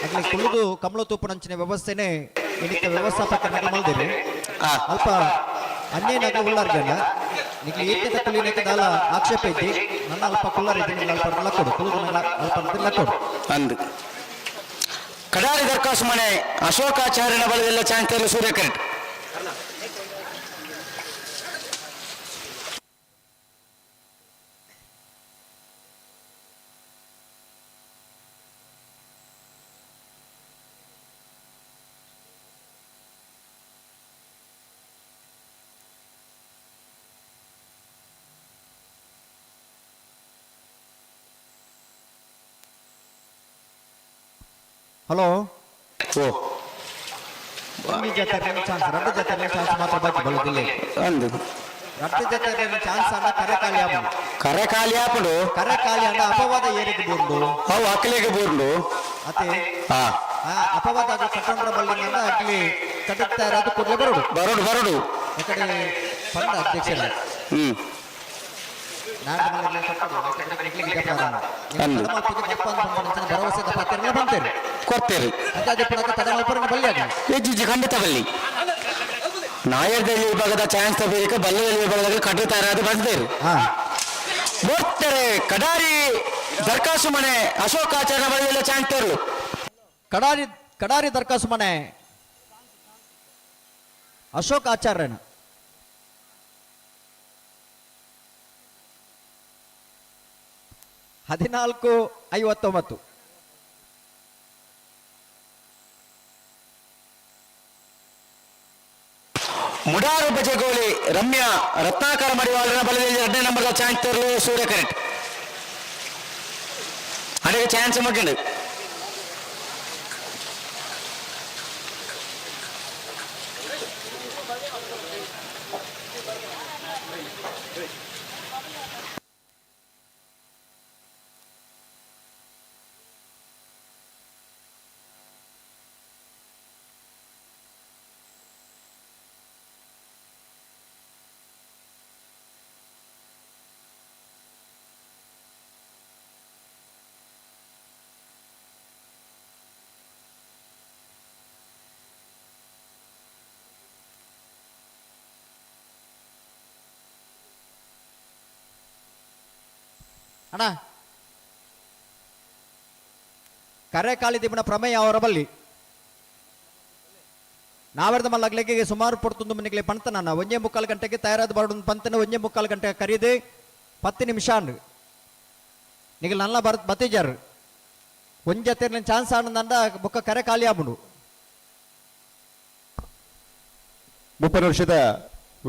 ಅಗ್ಲಿ ಕುಳಿದು ಕಮಲ ತೂಪನಂಚಿನ ವ್ಯವಸ್ಥೆನೆ ಇನಿತ ವ್ಯವಸ್ಥಾಪಕನಾಗ ಮಲ್ದಿರಿ. ಅಲ್ಪ ಅನ್ಯನಾಗ ಉಳ್ಳಾರ್ಗಲ್ಲ ನಿಕ್ಲೆ ಏತ್ಯದ ಕುಲಿನಕ್ಕೆ ದಾಲ ಆಕ್ಷೇಪ ಇದ್ದಿ ನನ್ನ ಅಲ್ಪ ಕುಳ್ಳಾರ ಇದ್ದೀನಿ ಅಲ್ಪ ಲಕ್ಕೊಡು ಕುಳಿದು ಅಲ್ಪ ಲಕ್ಕೊಡು ಅಂದು ಕಡಾರಿ ದರ್ಖಾಸು ಮನೆ ಅಶೋಕಾಚಾರ್ಯನ ಬಲದಲ್ಲ ಚಾನ್ಸ್ ಸೂರ್ಯ ಕರೆಂಟ್. ಹಲೋ ಓ ಒಂಜಿ ಜೊತೆ ಚಾನ್ಸ್, ಎರಡು ಜೊತೆ ಚಾನ್ಸ್ ಮಾತ್ರ ಬಾಕಿ ಬಲದಿಲ್ಲ. ಅಂದು ಎರಡು ಜೊತೆ ಚಾನ್ಸ್ ಅನ್ನ ಕರೆ ಖಾಲಿ ಆಪುಂಡು. ಕರೆ ಖಾಲಿ ಆಪುಂಡು. ಕರೆ ಖಾಲಿ ಅನ್ನ ಅಪವಾದ ಏರಿಗೆ ಬೂರ್ಂಡು. ಅವು ಅಕ್ಕಲಿಗೆ ಬೂರ್ಂಡು. ಅತೆ ಅಪವಾದ ಆಗ ಕಟ್ಟಂದ್ರ ಬಲ್ಲಿಂದ ಅಕ್ಲಿ ಕಟ್ಟುತ್ತಾ ಇರೋದು ಕೂಡಲೇ ಬರೋಡು. ಬರೋಡು ಬರೋಡು. ಯಾಕಡೆ ಪಂಡ ಅಧ್ಯಕ್ಷರ. ಕೊಡ್ತೇರಿ. ಹೆಜ್ಜೆ ಖಂಡಿತ ಬಲ್ಲಿ. ನಾಯರ್ದಲ್ಲಿ ವಿಭಾಗದ ಚಾನ್ಸ್ ತಗೋಬೇಕು, ಬಲ್ಲದಲ್ಲಿ ವಿಭಾಗದ ಕಟ್ಟುತ್ತಾರೆ ಅದು ಬಂದೇರು. ಬರ್ತಾರೆ ಕಡಾರಿ ದರ್ಖಾಸು ಮನೆ ಅಶೋಕಾಚಾರ್ಯ ಬಳಿಯಲ್ಲ ಚಾನ್ಸ್ ತೇರು. ಕಡಾರಿ ಕಡಾರಿ ದರ್ಖಾಸು ಮನೆ ಅಶೋಕ್ ಆಚಾರ್ಯನ 14:59. ಮುಡಾರು ಬಜೆಗೋಳಿ ರಮ್ಯಾ ರತ್ನಾಕರ ಮಡಿವಾಳನ ಬಲದಲ್ಲಿ ಎರಡನೇ ನಂಬರ್ ಚಾನ್ಸ್ ತರಲು ಸೂರ್ಯ ಕರೆಂಟ್ ಅದೇ ಚಾನ್ಸ್ ಮಗ್ಗಂಡು. ಅಣ್ಣ ಕರೆಕಾಳಿ ದಿಬ್ಬನ ಪ್ರಮೇಯ ಅವರ ಬಲ್ಲಿ ನಾವೆರ್ದ ಮಲ್ಲಗ್ಲಿಗೆ ಸುಮಾರು ಪೊರ್ತುಂದು ಮನಿಗ್ಲೆ ಪಂತನ 1.75 ಗಂಟೆಗೆ ತಯಾರಾದ ಬರೋದು ಪಂತನ 1.75 ಗಂಟೆ ಕರೀದೆ 10 ನಿಮಿಷ ಅಂಡು ನಿಗಲ್ ನಲ್ಲ ಬರ್ ಬತ್ತಿಜಾರು ಒಂಜ ಚಾನ್ಸ್ ಆನಂದ ಬೊಕ್ಕ ಕರೆ ಖಾಲಿ ಆಬುಂಡು. 30 ವರ್ಷದ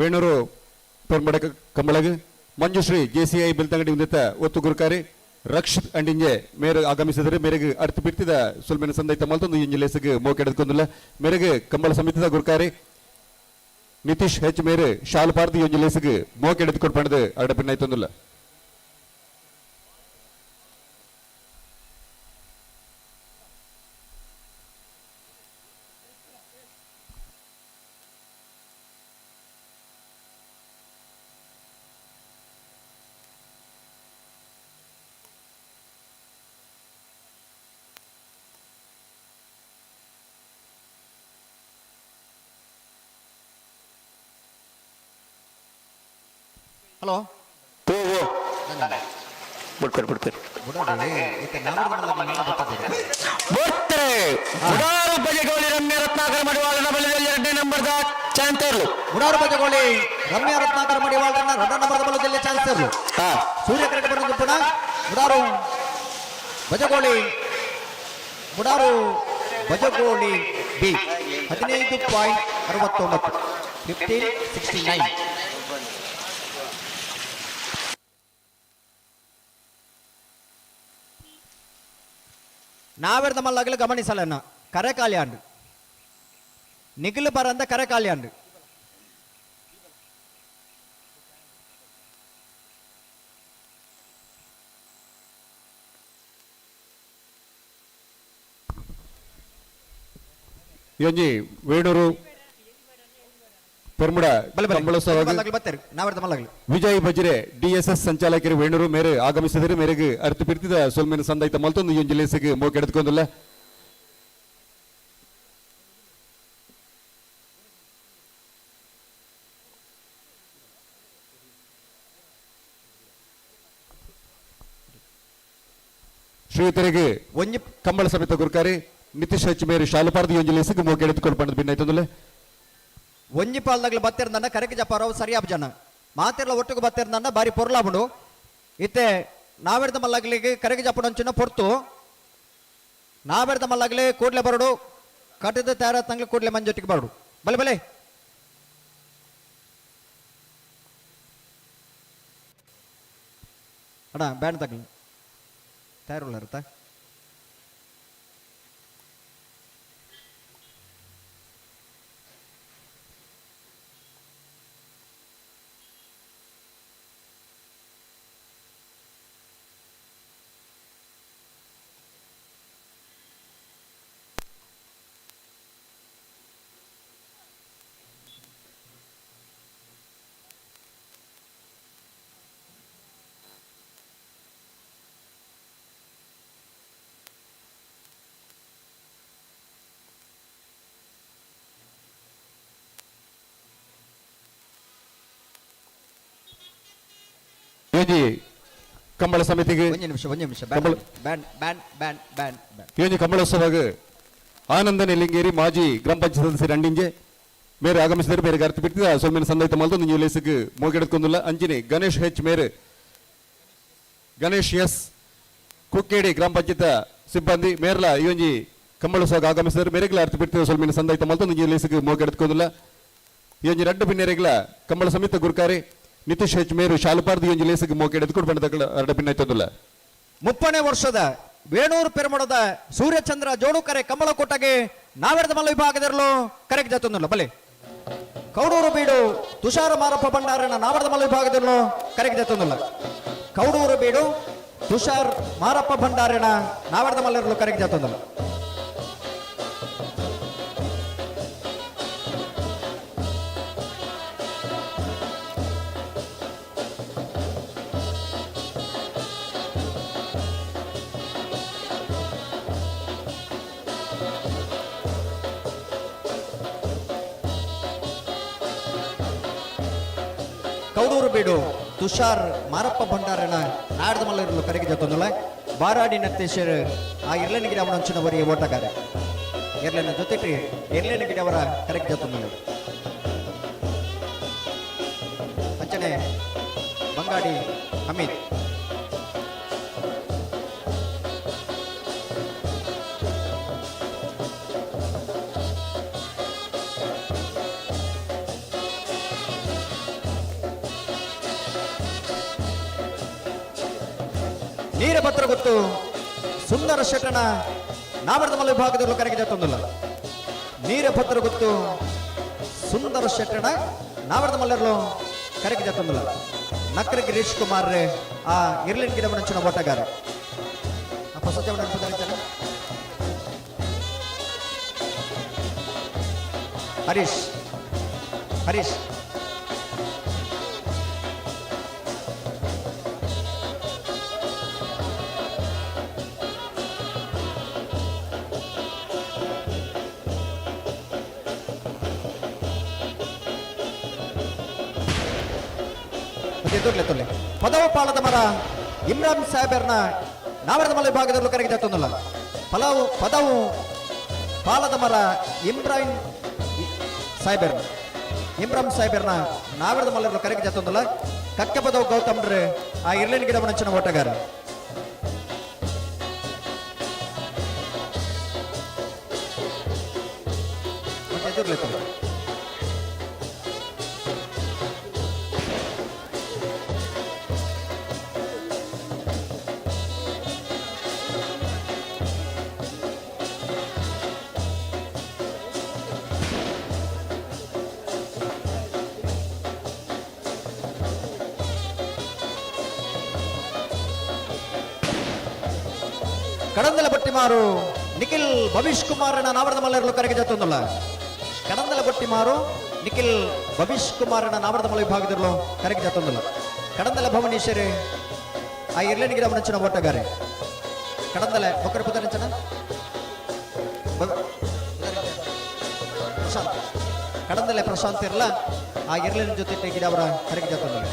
ವೇಣೂರು ಪೆರ್ಮಡ ಕಂಬಳಗ್ ಮಂಜುಶ್ರೀ ಜೆಸಿಐ ಬೆಳ್ತಂಗಡಿ ಹೊಂದಿದ್ದ ಒತ್ತು ಗುರುಕಾರಿ ರಕ್ಷಿತ್ ಅಂಡಿಂಜೆ ಮೇರು ಆಗಮಿಸಿದರೆ ಮೇರೆಗೆ ಅರ್ಥ ಬಿಡ್ತಿದ ಸುಲ್ಮೆನ ಸಂದೈತ ಮಲ್ತೊಂದು ಇಂಜಿ ಲೇಸಿಗೆ ಮೋಕೆಡೆದುಕೊಂದುಲ್ಲ. ಮೇರೆಗೆ ಕಂಬಳ ಸಮಿತಿದ ಗುರುಕಾರಿ ನಿತೀಶ್ ಹೆಚ್ ಮೇರು ಶಾಲು ಪಾರ್ದಿ ಒಂಜಿ ಲೇಸಿಗೆ ಮೋಕೆಡೆದುಕೊಂಡು ಪಣದು ಅರಡ ಪಿನ್ನಾಯ್ತೊಂದುಲ್ಲ. ಹಲೋ. ಬಿಡ್ಪೇರು ಬಿಡ್ಪೇರು ಬರ್ತಾರೆ. ಬುಡಾರು ಬಜಗೋಳಿ ರಮ್ಯ ರತ್ನಾಕರ ಮಡಿವಾಳನ ಬಲದಲ್ಲಿ ಎರಡನೇ ನಂಬರ್ದ ಚಾನ್ಸರ್ಲು. ಬುಡಾರು ಬಜಗೋಳಿ ರಮ್ಯ ರತ್ನಾಕರ ಮಡಿವಾಳನ ಎರಡನೇ ನಂಬರ್ದ ಬಲದಲ್ಲಿ ಚಾನ್ಸರ್ಲು. ಸೂರ್ಯ ಕರೆಕ್ಟ್ ಬರೋದು ಪುನಃ ಬುಡಾರು ಬಜಗೋಳಿ, ಬುಡಾರು ಬಜಗೋಳಿ ಬಿ 15.69, 15.69. ನಾವೆರ್ದ ಮಲ್ಲಗಲು ಗಮನಿಸಲನ್ನ ಕರೆಕಾಲ್ಯಾಂಡು ನಿಗಿಲು ಬರಂದ ಕರೆಕಾಲ್ಯಾಂಡು. ಈ ಒಂಜಿ ವೇಣೂರು ಪೆರ್ಮುಡ ಕಂಬಳೋತ್ಸವ ಬತ್ತಾರೆ ನಾವೆರ್ದ ಮಲ್ಲಗಲು. ವಿಜಯ್ ಬಜ್ರೆ ಡಿಎಸ್ಎಸ್ ಸಂಚಾಲಕರು ವೇಣೂರು ಮೇರೆ ಆಗಮಿಸಿದರೆ ಮೇರೆಗೆ ಅರ್ಥ ಬಿಡ್ತಿದ ಸೊಲ್ಮೆನ ಸಂದೈತ ಮಲ್ತೊಂದು ಈ ಒಂಜಿ ಲೇಸಿಗೆ ಮೋಕೆಡೆದುಕೊಂದುಲ್ಲ. ಶ್ರೀತರಿಗೆ ಒಂಜಿ ಕಂಬಳ ಸಮಿತ ಗುರುಕಾರಿ ನಿತೀಶ್ ಹೆಚ್ ಮೇರೆ ಶಾಲುಪಾರ್ದಿ ಒಂಜಿ ಲೇಸಿಗೆ ಮೋಕೆಡೆದುಕೊಂಡು ಪಂಡದ ಭಿನ್ನಾಯ್ತೊಂದುಲ್ಲ. ಒಂಜಿ ಪಾಲ್ದಾಗ್ಲು ಬತ್ತಿರ್ದನ್ನ ಕರೆಕ್ ಜಪಾರವ್ ಸರಿಯಾಬ್ ಜನ ಮಾತಿರ್ಲ ಒಟ್ಟಿಗೆ ಬತ್ತಿರ್ದನ್ನ ಬಾರಿ ಪೊರ್ಲಾಬುಂಡು. ಇತ್ತೆ ನಾವೆರ್ದ ಮಲ್ಲಗ್ಲಿಗೆ ಕರೆಗೆ ಜಪ್ಪಣಂಚಿನ ಪೊರ್ತು ನಾವೆರ್ದ ಮಲ್ಲಗ್ಲಿ ಕೂಡ್ಲೆ ಬರಡು ಕಟ್ಟಿದ ತಯಾರ ತಂಗ್ಲಿ ಕೂಡ್ಲೆ ಮಂಜೊಟ್ಟಿಗೆ ಬರಡು ಬಲೆ ಬಲೆ. ಅಣ್ಣ ಬ್ಯಾಂಡ್ ತಗ್ಲಿ ತಯಾರುಳ್ಳ ಇರುತ್ತಾ? ಈ ಒಂಜಿ ಕಂಬಳ ಸಮಿತಿಗೆ ಒಂಜಿ ನಿಮಿಷ, ಒಂಜಿ ನಿಮಿಷ. Kambala ban ban ban ban ban. ಈ ಒಂಜಿ ಕಂಬಳೋತ್ಸವಗ ಆನಂದ ನೆಲ್ಲಿಂಗೇರಿ ಮಾಜಿ ಗ್ರಾಮ ಪಂಚಾಯತ್ ಸದಸ್ಯರು ಅಂಡಿಂಜೆ ಮೇರೆ ಆಗಮಿಸಿದರೆ ಮೇರೆಗೆ ಅರ್ಥ ಬಿಡ್ತಿದ ಸೊಲ್ಮೆನ ಸಂದೈತ ಮಲ್ತೊಂದು ನೀವು ಲೇಸಿಗೆ ಮೋಗೆಡೆದುಕೊಂದುಲ್ಲ. ಅಂಜಿನಿ ಗಣೇಶ್ ಹೆಚ್ ಮೇರೆ ಗಣೇಶ್ ಎಸ್ ಕುಕ್ಕೇಡಿ ಗ್ರಾಮ ಪಂಚಾಯತ್ ಸಿಬ್ಬಂದಿ ಮೇರ್ಲ ಈ ಒಂಜಿ ಕಂಬಳೋತ್ಸವಕ್ಕೆ ಆಗಮಿಸಿದರೆ ಮೇರೆಗ್ಲ ಅರ್ಥ ಬಿಡ್ತಿದ ಸೊಲ್ಮೆನ ಸಂದೈತ ಮಲ್ತೊಂದು ನೀವು ಲೇಸಿಗೆ ಮೋಗೆಡೆದುಕೊಂದುಲ್ಲ. ಈ ಒಂಜಿ ರಡ್ಡು ಬಿನ್ನೆರೆಗ್ಲ ಕಂಬಳ ಸಮಿತ ಗುರುಕಾರಿ ನಿತೀಶ್ ಹೆಚ್ ಮೇರು ಶಾಲುಪಾರ್ದಿ ಒಂಜಿ ಲೇಸಿಗೆ ಮೋಕೆಡೆದುಕೊಂಡು ಬಂದ ಅರಡ ಭಿನ್ನಾಯ್ತೊಂದುಲ್ಲ. 30ನೇ ವರ್ಷದ ವೇಣೂರು ಪೆರುಮಡದ ಸೂರ್ಯಚಂದ್ರ ಜೋಡುಕರೆ ಕಂಬಳಕೋಟಗೆ ನಾವೆರದ ಮಲ್ಲ ವಿಭಾಗದಿರಲು ಕರೆಗೆ ಜತ್ತೊಂದುಲ್ಲ. ಬಲೆ ಕೌಡೂರು ಬೀಡು ತುಷಾರ ಮಾರಪ್ಪ ಭಂಡಾರನ ನಾವರದ ಮಲ್ಲ ವಿಭಾಗದಿರಲು ಕರೆಗೆ ಜತ್ತೊಂದುಲ್ಲ. ಕೌಡೂರು ಬೀಡು ತುಷಾರ್ ಮಾರಪ್ಪ ಭಂಡಾರನ ನಾವರದ ಮಲ್ಲರಲು ಕರೆಗೆ ಜತ್ತೊಂದುಲ್ಲ. ಕೌಡೂರು ಬೀಡು ತುಷಾರ್ ಮಾರಪ್ಪ ಭಂಡಾರನ ನಾಡ್ದ ಮಲ್ಲರಲು ಕರೆಗೆ ಜೊತ್ತೊಂದುಲ್ಲ. ಬಾರಾಡಿ ನರ್ತೇಶ್ವರ್ ಆ ಇರ್ಲನ ಗಿಡ ಅವನ ಓಟಗಾರ ಎರ್ಲನ ಜೊತೆಗೆ ಎರ್ಲನ ಗಿಡ ಅವರ ಕರೆಗೆ ಜೊತ್ತೊಂದುಲ್ಲ. ಅಂಚನೆ ಬಂಗಾಡಿ ಹಮೀದ್ ನೀರಭದ್ರ ಗೊತ್ತು ಸುಂದರ ಶೆಟ್ಟಣ ನಾಮರದ ವಿಭಾಗದಲ್ಲೂ ಕರೆಗೆ ಜತ್ತೊಂದಿಲ್ಲ. ನೀರಭದ್ರ ಗೊತ್ತು ಸುಂದರ ಶೆಟ್ಟಣ ನಾವರದ ಮಲ್ಲರ್ಲು ಕರೆಗೆ ಜತ್ತೊಂದಿಲ್ಲ. ನಕ್ರ ಗಿರೀಶ್ ಕುಮಾರ್ ಆ ಇರ್ಲಿನ್ ಗಿಡ ಮಂಚಿನ ಓಟಗಾರ. ಆ ಹೊಸ ಜವನ ಹರೀಶ್ ಹರೀಶ್ ತೊಲೆ ತೊಲೆ ಪದವ ಪಾಲದ ಮರ ಇಮ್ರಾನ್ ಸಾಹೇಬರ್ನ ನಾವರದ ಮಲೆ ವಿಭಾಗದಲ್ಲೂ ಕರೆಗೆ ಜತ್ತೊಂದಿಲ್ಲ. ಪಲಾವು ಪದವು ಪಾಲದ ಮರ ಇಮ್ರಾನ್ ಸಾಹೇಬರ್ನ ಇಮ್ರಾನ್ ಸಾಹೇಬರ್ನ ನಾವರದ ಮಲ್ಲರು ಕರೆಗೆ ಜತ್ತೊಂದಿಲ್ಲ. ಕಕ್ಕೆ ಪದವು ಗೌತಮ್ರ ಆ ಇರ್ಲಿನ ಗಿಡ ಮಂಚಿನ ಓಟಗಾರ. ಮತ್ತೆ ಎದುರ್ಲೆ ತೊಲೆ. ಕಡಂದಲ ಬಟ್ಟಿಮಾರು ನಿಖಿಲ್ ಭವಿಷ್ ಕುಮಾರನ ನಾವರದ ಮಲ್ಲರಲು ಕರೆಗೆ ಜತ್ತೊಂದಲ್ಲ. ಕಡಂದಲ ಬಟ್ಟಿಮಾರು ನಿಖಿಲ್ ಭವಿಷ್ ಕುಮಾರನ ನಾವರದ ಮಲ್ಲ ವಿಭಾಗದಲ್ಲೂ ಕರೆಗೆ ಜತ್ತೊಂದಲ್ಲ. ಕಡಂದಲ ಭವನೇಶ್ವರಿ ಆ ಇರ್ಲೇನ ಗಿಡ ಮಂಚಿನ ಓಟಗಾರೆ. ಕಡಂದಲ ಬೊಕ್ಕರ ಪುದರಂಚನ ಪ್ರಶಾಂತ್ ಕಡಂದಲೆ ಪ್ರಶಾಂತ್ ಇರಲ್ಲ ಆ ಇರ್ಲಿನ ಜೊತೆ ಗಿಡ ಅವರ ಕರೆಗೆ ಜತ್ತೊಂದಲ್ಲ.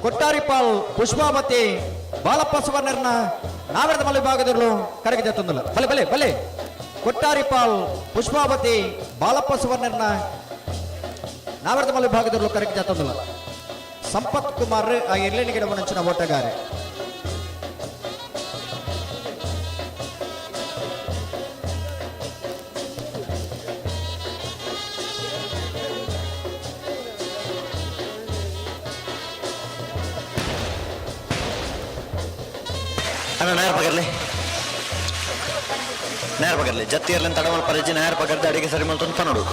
ಕೊಟ್ಟಾರಿಪಾಲ್ ಪುಷ್ಪಾವತಿ ಬಾಲಪ್ಪ ಸುವರ್ಣರ್ನ ನಾವರದ ಮಲೆ ವಿಭಾಗದಲ್ಲೂ ಕರೆಗೆ ಜತ್ತೊಂದಿಲ್ಲ. ಬಲೆ ಬಲೆ ಬಲೆ ಕೊಟ್ಟಾರಿಪಾಲ್ ಪುಷ್ಪಾವತಿ ಬಾಲಪ್ಪ ಸುವರ್ಣರ್ನ ನಾವರದ ಮಲೆ ವಿಭಾಗದಲ್ಲೂ ಕರೆಗೆ ಜತ್ತೊಂದಿಲ್ಲ. ಸಂಪತ್ ಕುಮಾರ್ ಆ ಇರ್ಲೇನ ಗಿಡ ಮಂಚಿನ ಓಟಗಾರೆ. ಅಣ್ಣ ನಾಯರ್ ಪಕರ್ಲಿ ನಾಯರ್ ಪಕರ್ಲಿ ಜತ್ತಿ ಇರ್ಲಿನ ತಡಮಲ್ ಪರಿಚಯ ನಾಯರ್ ಪಕರ್ದು ಅಡಿಗೆ ಸರಿ ಮಲ್ತೊಂದು ನೋಡು.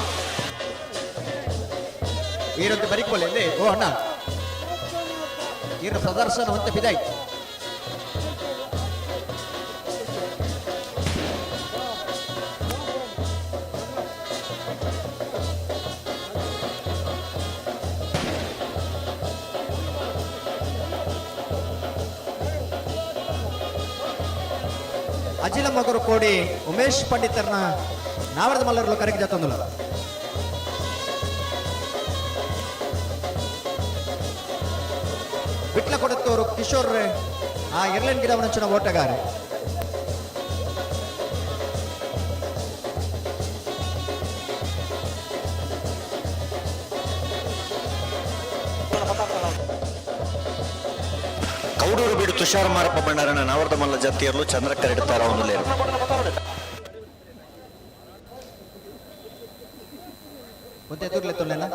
ಈರೊಂದು ಬರಿಕೋಲೆ ಓ ಅಣ್ಣ ಈರ ಪ್ರದರ್ಶನ ಹೊಂತ ಬಿದಾಯ್. ಅಜಿಲ ಮಗರು ಕೋಡಿ ಉಮೇಶ್ ಪಂಡಿತರ್ನ ನಾವರದ ಮಲ್ಲರಲು ಕರೆಗೆ ಜತ್ತೊಂದಿಲ್ಲ. ವಿಟ್ಲ ಕೊಡತ್ತವರು ಕಿಶೋರ್ ಆ ಇರ್ಲೆನ್ ಗಿಡವನಂಚಿನ ಓಟಗಾರೆ. ಕೌಡೂರು ಬೀಡು ತುಷಾರ ಮಾರಪ್ಪ ಭಂಡಾರನ ನಾವರದ ಮಲ್ಲ ಜಾತಿಯರ್ಲು ಚಂದ್ರಕ್ಕರೆಡ್ತಾರ ಒಂದು ಲೇರು. ಒಂದೇ ಎದುರ್ಲೆ ತೊಲ್ಲೆನ?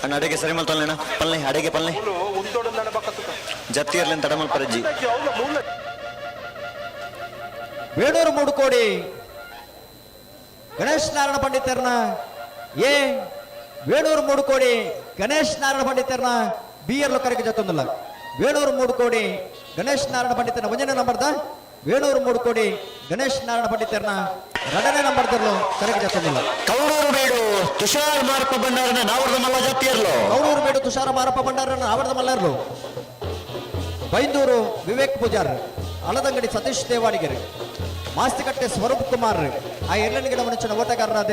ಅಣ್ಣ ಅಡಿಗೆ ಸರಿ ಮಲ್ತೊಲ್ಲೇನ ಪಲ್ಲೆ ಅಡಿಗೆ ಪಲ್ಲೆ ಜತ್ತಿಯರ್ಲೆನ್ ತಡಮಲ್ ಪರಜ್ಜಿ. ವೇಣೂರು ಮೂಡುಕೋಡಿ ಗಣೇಶ್ ನಾರಾಯಣ ಪಂಡಿತರ್ನ ಎ ವೇಣೂರು ಮೂಡುಕೋಡಿ ಗಣೇಶ್ ನಾರಾಯಣ ಪಂಡಿತರ್ನ ಬಿ ಎರ್ಲು ಕರೆಗೆ ಜತ್ತೊಂದಿಲ್ಲ. ವೇಣೂರು ಮೂಡುಕೋಡಿ ಗಣೇಶ್ ನಾರಾಯಣ ಪಂಡಿತನ ಒಂದನೇ ನಂಬರ್ದ ವೇಣೂರು ಮೂಡುಕೋಡಿ ಗಣೇಶ್ ನಾರಾಯಣ ಪಂಡಿತರ್ನ ಎರಡನೇ ನಂಬರ್ದಲ್ಲೂ ಕರೆಗೆ ಜತ್ತೊಂದಿಲ್ಲ. ಕೌಡೂರು ಬೀಡು ತುಷಾರ್ ಮಾರಪ್ಪ ಭಂಡಾರನ ನಾವರದ ಮಲ್ಲ ಜಾತಿಯರ್ಲು. ಕೌಡೂರು ಬೀಡು ತುಷಾರ ಮಾರಪ್ಪ ಭಂಡಾರನ ನಾವರದ ಮಲ್ಲರ್ಲು. ಬೈಂದೂರು ವಿವೇಕ್ ಪೂಜಾರ್, ಅಳದಂಗಡಿ ಸತೀಶ್ ದೇವಾಡಿಗರು, ಮಾಸ್ತಿಕಟ್ಟೆ ಸ್ವರೂಪ್ ಕುಮಾರ್ ಆ ಎರಡನೇ ಗಿಡ ಮನುಷ್ಯನ ಓಟಗಾರರಾದ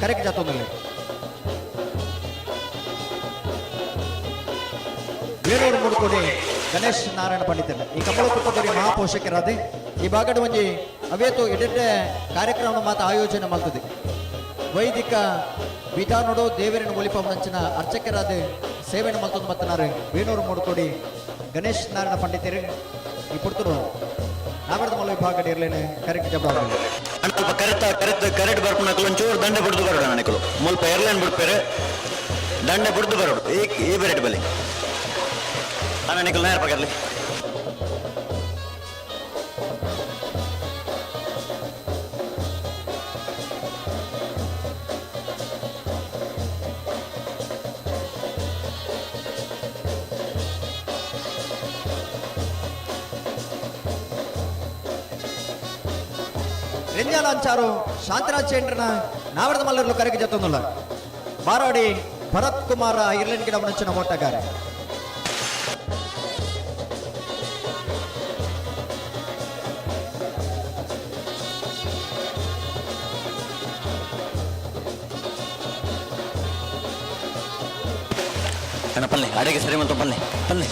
ಕರೆಗೆ ಜಾತೊಂದಿಲ್ಲ. ವೇಣೂರು ಮುಡುಕೋಡಿ ಗಣೇಶ್ ನಾರಾಯಣ ಪಂಡಿತರು ಈ ಕಂಬಳ ಕುಟುಂಬದ ಮಹಾಪೋಷಕರಾದ ಈ ಭಾಗದ ಒಂಜಿ ಅವೇತು ಎಡೆಡ್ಡೆ ಕಾರ್ಯಕ್ರಮ ಮಾತ ಆಯೋಜನೆ ಮಾಡ್ತದೆ. ವೈದಿಕ ವಿಧಾನೋಡು ದೇವರನ್ನು ಒಲಿಪಂಚಿನ ಅರ್ಚಕರಾದ ಸೇವೆಯನ್ನು ಮಲ್ತೊಂದು ಮತ್ತನಾರು ವೇಣೂರು ಮುಡುಕೋಡಿ ಗಣೇಶ್ ನಾರಾಯಣ ಪಂಡಿತರು ಈ ಪುರ್ತರು ನಾವರದ ಮಲ್ಲ ವಿಭಾಗ ಇರ್ಲೇನೆ ಕರೆಕ್ಟ್ ಜಬ ಸ್ವಲ್ಪ ಕರೆತ ಕರೆತ ಕರೆಕ್ಟ್ ಬರ್ಪುನಕುಲು ಒಂಚೂರು ದಂಡೆ ಬಿಡ್ದು ಬರೋಣ ನನಕುಲು ಮುಲ್ಪ ಏರ್ಲೈನ್ ಬಿಡ್ಪೇರು ದಂಡೆ ಬಿಡ್ದು ಬರೋಡು ಈ ಈ ಬೆರೆಟ್ ಬಲಿ ಅಣ್ಣ ನಿಕುಲು ನೇರ ಪಕರ್ಲಿ. ರೆಂಜಾಲ ಅಂಚಾರು ಶಾಂತರಾಜ್ ಚೇಂಡ್ರನ ನಾವರದ ಮಲ್ಲರ್ಲು ಕರೆಗೆ ಜೊತ್ತೊಂದುಲ್ಲ ಬಾರಾಡಿ ಭರತ್ ಕುಮಾರ ಐರ್ಲೆಂಡ್ ಗಿಡ ಮುಂಚಿನ ಓಟಗಾರ. ಅಣ್ಣ ಪಲ್ಲೆ ಅಡಿಗೆ ಸರಿ ಮಂತು ಪಲ್ಲೆ ಪಲ್ಲೆ.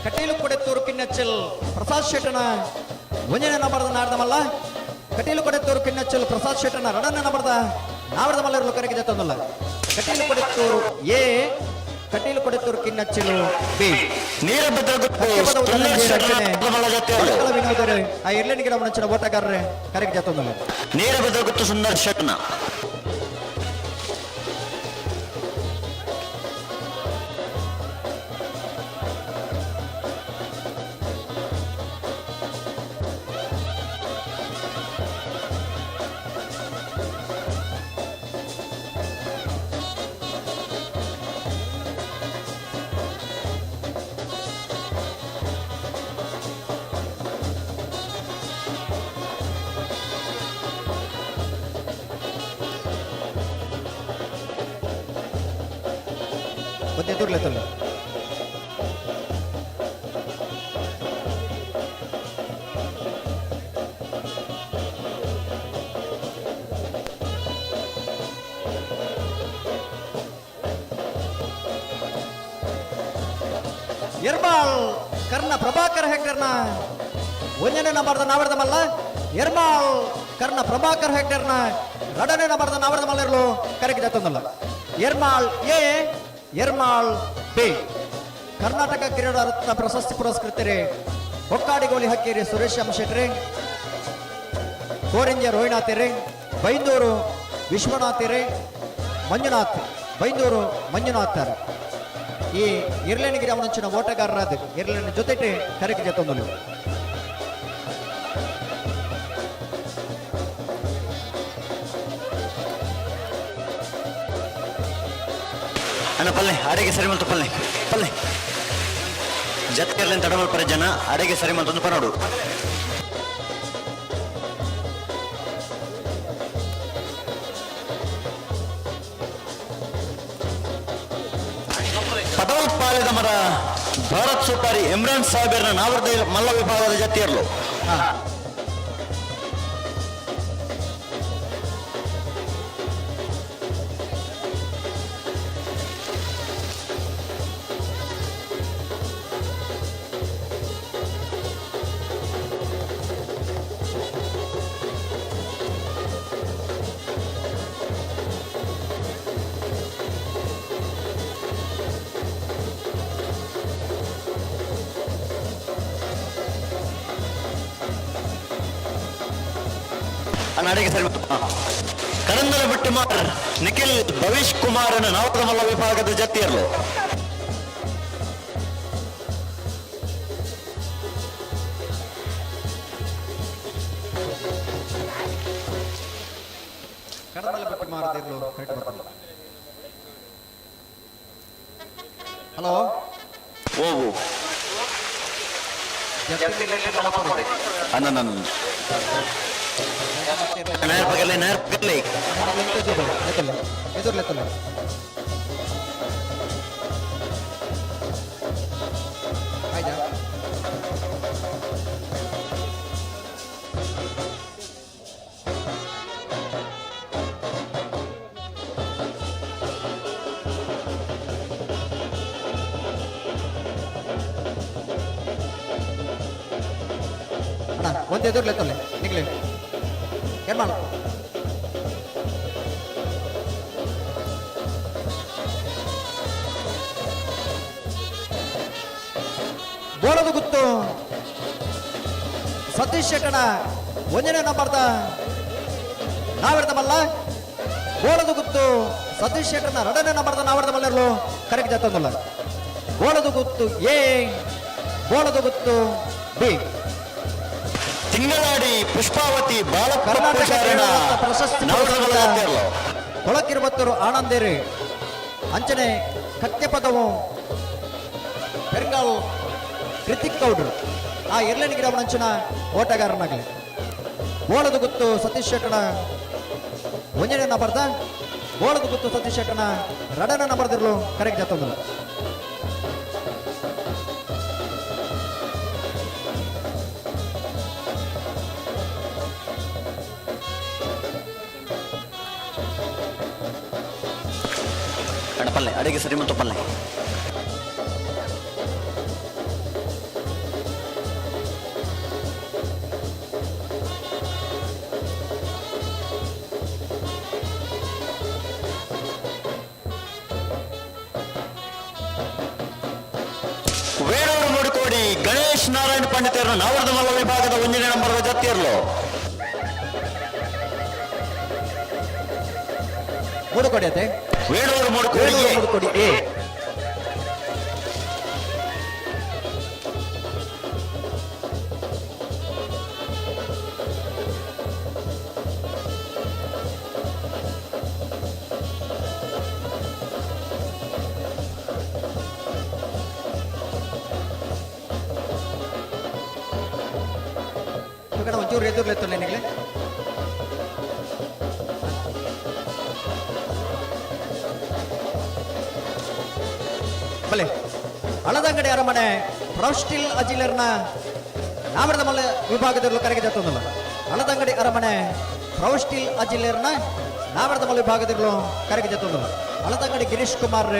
ಕಟೀಲು ಕೊಡೆತ್ತೂರು ಕಿನ್ನಚ್ಚಲ್ ಪ್ರಸಾದ್ ಶೆಟ್ಟನ ಒಂಜನೇ ನಂಬರ್ದ ನಾಡ್ದಮಲ್ಲ ಕಟೀಲು ಕೊಡೆತ್ತೂರು ಕಿನ್ನಚ್ಚಲ್ ಪ್ರಸಾದ್ ಶೆಟ್ಟನ ರಡನ ನಂಬರ್ದ ನಾವರದ ಮಲ್ಲರ್ಲು ಕರೆಗೆ ಜೊತ್ತೊಂದಲ್ಲ. ಕಟೀಲು ಕೊಡೆತ್ತೂರು ಎ, ಕಟೀಲು ಕೊಡೆತ್ತೂರು ಕಿನ್ನಚ್ಚಲು ಬಿ. ವಿನೋದರು ಆ ಇರ್ಲೇನ್ ಗಿಡ ಮುಂಚಿನ ಓಟಗಾರರು ಕರೆಗೆ ಜೊತ್ತೊಂದಲ್ಲ. ನೀರಭದ್ರ ಗುತ್ತು ಸುಂದರ್ ಶೆಟ್ಟನ ಮತ್ತೆ ಎದುರ್ಲೆತ್ತಲ್ಲ. ಎರ್ಮಾಳ್ ಕರ್ಣ ಪ್ರಭಾಕರ್ ಹೆಗ್ಡರ್ನ ಒಂದನೇ ನಂಬರ್ದ ನಾವರದ ಮಲ್ಲ. ಎರ್ಮಾಳ್ ಕರ್ಣ ಪ್ರಭಾಕರ್ ಹೆಗ್ಡರ್ನ ಎರಡನೇ ನಂಬರ್ದ ನಾವರದ ಮಲ್ಲರ್ಲು ಕರೆಗೆ ಜೊತ್ತೊಂದಲ್ಲ. ಎರ್ಮಾಳ್ ಎ, ಎರ್ಮಾಳ್ ಬಿ. ಕರ್ನಾಟಕ ಕ್ರೀಡಾ ರತ್ನ ಪ್ರಶಸ್ತಿ ಪುರಸ್ಕೃತರೆ ಹೊಕ್ಕಾಡಿಗೋಲಿ ಹಕ್ಕೇರಿ ಸುರೇಶ್ ಎಂ ಶೆಟ್ರೆ, ಕೋರಿಂಜ ರೋಹಿಣಾತೆರೆ, ಬೈಂದೂರು ವಿಶ್ವನಾಥೆರೆ, ಮಂಜುನಾಥ್, ಬೈಂದೂರು ಮಂಜುನಾಥರ್. ಈ ಇರ್ಲೇನಗಿರಿ ಅವನಂಚಿನ ಓಟಗಾರರಾದ ಇರ್ಲೇನ ಜೊತೆಗೆ ಕರೆಗೆ ಜೊತ್ತೊಂದಲು. ಅಣ್ಣ ಪಲ್ಲೆ ಅಡಿಗೆ ಸರಿ ಮಂತು ಪಲ್ಲೆ ಪಲ್ಲೆ. ಜತ್ಕರ್ಲೆನ್ ತಡಮಲ್ಪರ ಜನ ಅಡಿಗೆ ಸರಿ ಮಂತೊಂದು ಪನೋಡು. ಪದವೋತ್ಪಾದದ ಮರ ಭಾರತ್ ಸುಪಾರಿ ಇಮ್ರಾನ್ ಸಾಹೇಬರ್ನ ನಾವರ್ದ ಮಲ್ಲ ವಿಭಾಗದ ಜತಿಯರ್ಲು. ಅಡಿಗೆ ಸರಿ ಕರಂದಲ ಬಿಟ್ಟುಮಾರ್ ನಿಖಿಲ್ ಭವಿಷ್ ಕುಮಾರನ ನಾವಕಮಲ್ಲ ವಿಭಾಗದ ಜತಿಯರ್ಲು. ಕಡಮಲ ಬಿಟ್ಟು ಕರೆಕ್ಟ್ ಬರ್ತಲ್ಲ. ಹಲೋ ಓವು ಅಣ್ಣ ನನ್ನ ನೇರ ಪಗಲೆ ನೇರ ಪಗಲೆ. ಎದುರ್ಲೆತ್ತಲ್ಲ. ಅಣ್ಣ ಒಂದು ಎದುರ್ಲೆ ತೊಲೆ ನಿಗ್ಲೆ ಏನ್ ಮಾಡ ಬೋಳದು ಗುತ್ತು ಸತೀಶ್ ಶೆಟ್ಟಣ ಒಂದನೇ ನಂಬರ್ದ ನಾವಿರ್ದ ಮಲ್ಲ. ಬೋಳದು ಗುತ್ತು ಸತೀಶ್ ಶೆಟ್ಟನ ಎರಡನೇ ನಂಬರ್ದ ನಾವಿರ್ದ ಮಲ್ಲರ್ಲು ಕರೆಕ್ಟ್ ಜಾತಂದಲ್ಲ. ಬೋಳದು ಗುತ್ತು ಎ, ಬೋಳದು ಗುತ್ತು ಬಿ. ತಿಂಗಳಾಡಿ ಪುಷ್ಪಾವತಿ ಬಾಲಪ್ಪ ಕರ್ನಾಟಕ ಪೂಜಾರಿನ ಪ್ರಶಸ್ತಿ ನವರಮಲ್ಲ ಕೊಳಕಿರುವತ್ತರು ಆನಂದೇರು ಅಂಚನೆ ಕಕ್ಕೆ ಪದವು ಪೆರ್ಗಾಲ್ ಕೃತಿಕ್ ಗೌಡ್ರು ಆ ಎರಡನೇ ಗಿಡವನಂಚಿನ ಓಟಗಾರನಾಗಲಿ. ಬೋಳದು ಗುತ್ತು ಸತೀಶ್ ಶೆಟ್ಟಣ ಒಂದನೇ ನಂಬರ್ದ, ಬೋಳದು ಗುತ್ತು ಸತೀಶ್ ಶೆಟ್ಟಣ ಎರಡನೇ ನಂಬರ್ದಿರ್ಲು ಕರೆಕ್ಟ್ ಜಾತಂದಲ್ಲ. ಪಲ್ಲೆ ಅಡಿಗೆ ಸರಿ ಮತ್ತು ಪಲ್ಲೆ. ವೇಣೂರು ಮುಡುಕೋಡಿ ಗಣೇಶ್ ನಾರಾಯಣ ಪಂಡಿತರನ್ನು ನಾವರ್ದಮಲ್ಲ ವಿಭಾಗದ ಒಂದನೇ ನಂಬರ್ ಜತ್ತಿರ್ಲು. ಮೂಡುಕೋಡಿ ಅತೆ. ವೇಣೂರು ಮುಡುಕೋಡಿ. ಮೂಡುಕೋಡಿ ಎ. ಒಂಚೂರು ಎದುರ್ಲೆತ್ತಲ್ಲ ನಿನಗೆ. ಬಲೆ ಹಳದಂಗಡಿ ಅರಮನೆ ಪ್ರೌಷ್ಟಿಲ್ ಅಜಿಲರ್ನ ನಾಮರದ ಮಲ್ಲ ವಿಭಾಗದಲ್ಲಿ ಕರೆಗೆ ಜತ್ತೊಂದಲ್ಲ. ಹಳದಂಗಡಿ ಅರಮನೆ ಪ್ರೌಷ್ಟಿಲ್ ಅಜಿಲರ್ನ ನಾಮರದ ಮಲ್ಲ ವಿಭಾಗದಲ್ಲಿ ಕರೆಗೆ ಜತ್ತೊಂದಲ್ಲ. ಹಳದಂಗಡಿ ಗಿರೀಶ್ ಕುಮಾರ್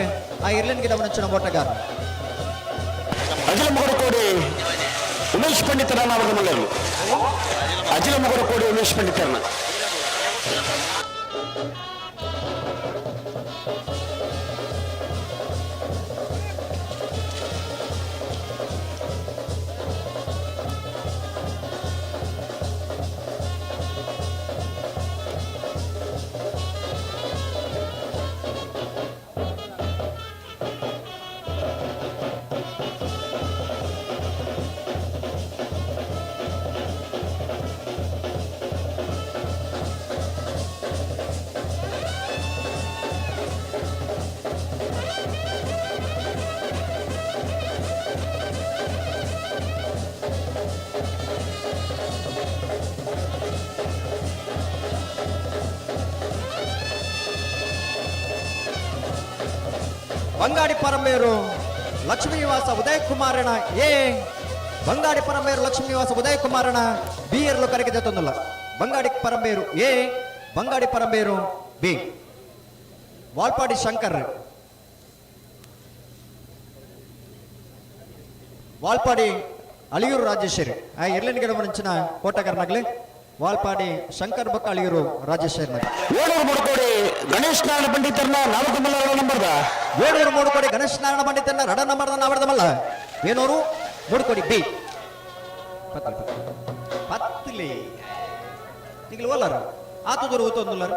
ಆ ಇರ್ಲಿನ್ ಗಿಡವನಂಚಿನ ಓಟಗಾರ. ಅಜಿಲ ಮುಗರಕೋಡಿ ಉಮೇಶ್ ಪಂಡಿತರ ನಾಮರದ ಮಲ್ಲರು. ಅಜಿಲ ಮುಗರಕೋಡಿ ಉಮೇಶ್ ಪಂಡಿತರನ್ನ. ಬಂಗಾಡಿ ಪರಮೇರು ಲಕ್ಷ್ಮೀನಿವಾಸ ಉದಯ ಕುಮಾರಣ ಎ, ಬಂಗಾಡಿ ಪರಮೇರು ಲಕ್ಷ್ಮೀನಿವಾಸ ಉದಯ ಕುಮಾರಣ ಬಿ ಎರಲು ಕರೆಗೆ ತಂದಲ್ಲ. ಬಂಗಾಡಿ ಪರಮೇರು ಎ, ಬಂಗಾಡಿ ಪರಮೇರು ಬಿ. ವಾಲ್ಪಾಡಿ ಶಂಕರ್, ವಾಲ್ಪಾಡಿ ಅಳಿಯೂರು ರಾಜೇಶ್ವರಿ ಆ ಎರ್ಲಿನ ಗಿಡಮಂಚಿನ ಕೋಟಗಾರನಾಗಲಿ. ವಾಲ್ಪಾಡಿ ಶಂಕರ್ ಬೊಕ್ಕ ಅಳಿಯೂರು ರಾಜೇಶ್ವರಿ. ಏಳೂರು ಮುಡುಕೋಡಿ ಗಣೇಶ್ ನಾರಾಯಣ ಪಂಡಿತರನ್ನ ನಾಲ್ಕು ಮಲ್ಲ ನಂಬರ್ದ. ಏಳೂರು ಮೂಡುಕೋಡಿ ಗಣೇಶ್ ನಾರಾಯಣ ಪಂಡಿತರನ್ನ ರಡ ನಂಬರ್ದ ನಾವರ್ದ ಮಲ್ಲ. ಏನೂರು ಮೂಡುಕೋಡಿ ಬಿ. ಪತ್ತಲಿ ಈಗಲೂ ಓಲಾರ ಆತು ದೂರ ಊತೊಂದುಲ್ಲಾರ.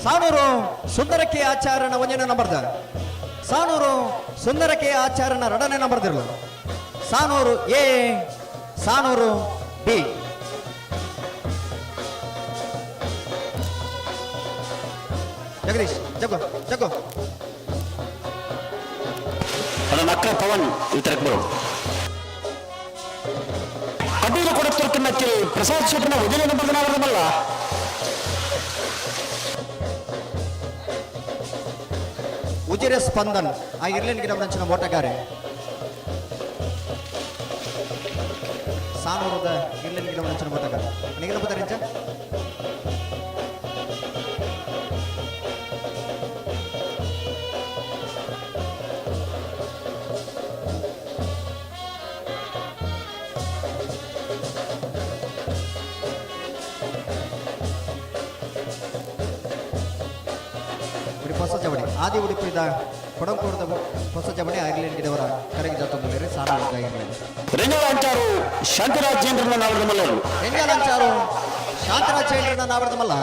ಸಾನೂರು ಸುಂದರಕ್ಕೆ ಆಚಾರಣ ಒಂದನೇ ನಂಬರ್ದ. ಸಾನೂರು ಸುಂದರಕ್ಕೆ ಆಚಾರಣ ಎರಡನೇ ನಂಬರ್ದಿರಲು. Sanoor A, Sanoor B. Jagadish ಜಗ್ಗೋ ಜಗ್ಗೋ. ನನ್ನ ಅಕ್ಕ ಪವನ್ ಈ ತರಕ್ಕೆ ಬರು. ಕಟೀಲು ಕೊಡುತ್ತಿರ್ತಿನ್ನಕ್ಕೆ ಪ್ರಸಾದ್ ಶೆಟ್ಟಿನ ಒಂದನೇ ನಂಬರ್ದ ನಾವರ್ದಮಲ್ಲ. Ujire Spandan ಆ ಇರ್ಲೆನ್ ಗಿಡ ನಂಚಿನ ಓಟಗಾರೆ ಸಾನೂರದ ಇರ್ಲೆನ್ ಗಿಡ ನಂಚಿನ ಓಟಗಾರೆ ನಿಗಲ ಬುದರಿಂಚ ಹೊಸ ಜವಳಿ ಆದಿ ಉಡುಪಿದ ಕೊಡಂಕೂರದ ಹೊಸ ಜವಳಿ ಐರ್ಲೆಂಡ್ ಗಿಡವರ ಕರೆಗೆ ಜಾತೊಂದುಲ್ಲೆರ್ ಸಾನೂರದ ಐರ್ಲೆಂಡ್. ರೆಂಜಾಲ ಅಂಚಾರು ಶಾಂತರಾಜ್ ಜೇಂದ್ರನ ನಾವರದ ಮಲ್ಲರು. ರೆಂಜಾಲ ಅಂಚಾರು ಶಾಂತರಾಜ್ ಜೇಂದ್ರನ ನಾವರದ ಮಲ್ಲ.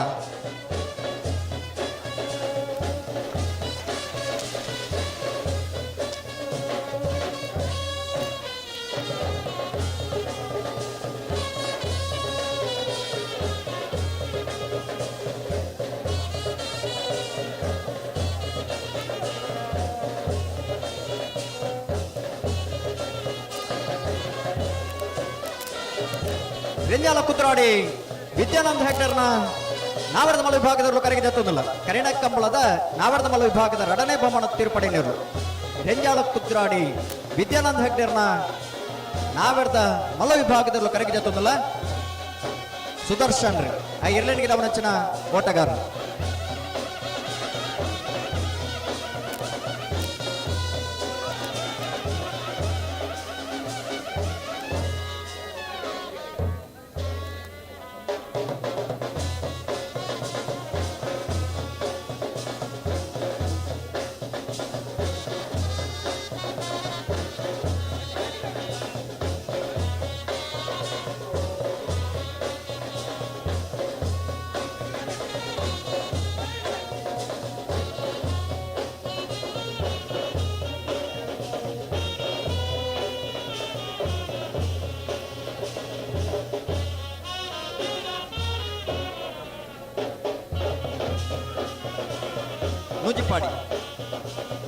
ರೆಂಜಾಲ ಕುತ್ರಾಡಿ ವಿದ್ಯಾನಂದ ಹೆಗ್ಡರ್ನ ನಾವರದಮಲ ವಿಭಾಗದವರು ಕರೆಗೆ ಜತ್ತೊಂದಿಲ್ಲ. ಕರಿಣ ಕಂಬಳದ ನಾವರದಮಲ ವಿಭಾಗದ ರಡನೆ ಬಹುಮಾನ ತೀರ್ಪಡೆಯವರು ರೆಂಜಾಲ ಕುತ್ರಾಡಿ ವಿದ್ಯಾನಂದ ಹೆಗ್ಡರ್ನ ನಾವರದ ಮಲ್ಲ ವಿಭಾಗದವರು ಕರೆಗೆ ಜತ್ತೊಂದಿಲ್ಲ. ಸುದರ್ಶನ್ ರೀ ಆ ಇರ್ಲೆಂಡ್ಗೆ ಅವನಚ್ಚಿನ ಓಟಗಾರರು. ನೂಜಿಪ್ಪಾಡಿ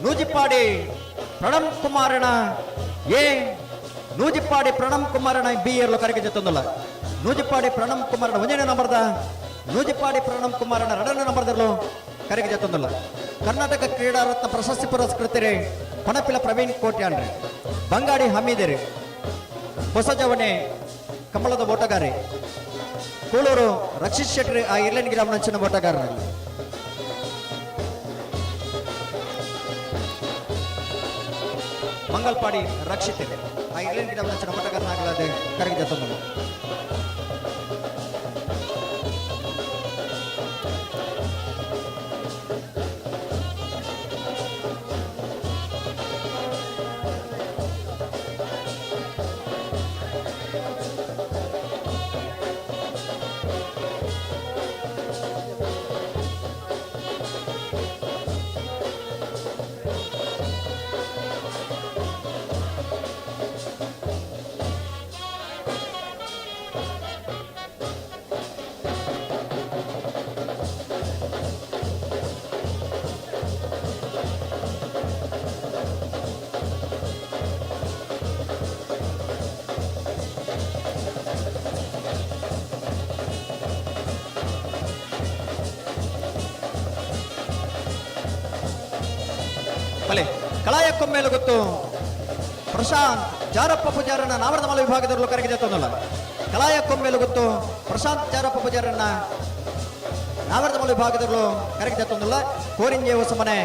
ನೂಜಿಪ್ಪಾಡಿ ಪ್ರಣಮ್ ಕುಮಾರಣ ಎ ನೂಜಿಪ್ಪಾಡಿ ಪ್ರಣಮ್ ಕುಮಾರಣ ಬಿ ಎರ್ಲು ಕರೆಗೆ ಜೊತ್ತೊಂದಲ್ಲ. ನೂಜಿಪ್ಪಾಡಿ ಪ್ರಣಮ್ ಕುಮಾರಣ ಒಂದನೇ ನಂಬರ್ದ ನೂಜಿಪ್ಪಾಡಿ ಪ್ರಣಮ್ ಕುಮಾರಣ ಎರಡನೇ ನಂಬರ್ದಲ್ಲೂ ಕರೆಗೆ ಜೊತ್ತೊಂದಲ್ಲ. ಕರ್ನಾಟಕ ಕ್ರೀಡಾ ರತ್ನ ಪ್ರಶಸ್ತಿ ಪುರಸ್ಕೃತರೆ ಪಣಪಿಲ ಪ್ರವೀಣ್ ಕೋಟ್ಯಾನ್ರಿ, ಬಂಗಾಡಿ ಹಮೀದರಿ, ಹೊಸಜವಣೆ ಕಮಲದ ಓಟಗಾರೆ, ಕೂಳೂರು ರಕ್ಷಿತ್ ಶೆಟ್ಟಿ ಆ ಇರ್ಲೆಂಡ್ ಗ್ರಾಮನಂಚಿನ ಓಟಗಾರರಲ್ಲಿ. ಮಂಗಲ್ಪಾಡಿ ರಕ್ಷಿತ್ ಆ ಇರ್ಲೆಂಡ್ ಗ್ರಾಮನಂಚಿನ ಓಟಗಾರನಾಗಲಾದೆ ಕರೆಗೆ ಜೊತ್ತೊಂದಲ್ಲ. ಬಲೆ ಕಳಾಯಕ್ಕೊಮ್ಮೇಲೆ ಗೊತ್ತು ಪ್ರಶಾಂತ್ ಜಾರಪ್ಪ ಪೂಜಾರನ್ನ ನಾವರದಮಲ ವಿಭಾಗದವರು ಕರೆಗೆ ಜೊತ್ತೊಂದಲ್ಲ. ಕಳಾಯಕ್ಕೊಮ್ಮೇಲೆ ಗೊತ್ತು ಪ್ರಶಾಂತ್ ಜಾರಪ್ಪ ಪೂಜಾರನ್ನ ನಾವರದಮಲ ವಿಭಾಗದವರು ಕರೆಗೆ ಜೊತ್ತೊಂದಲ್ಲ. ಕೋರಿಂಜೆ ಹೊಸಮನೆ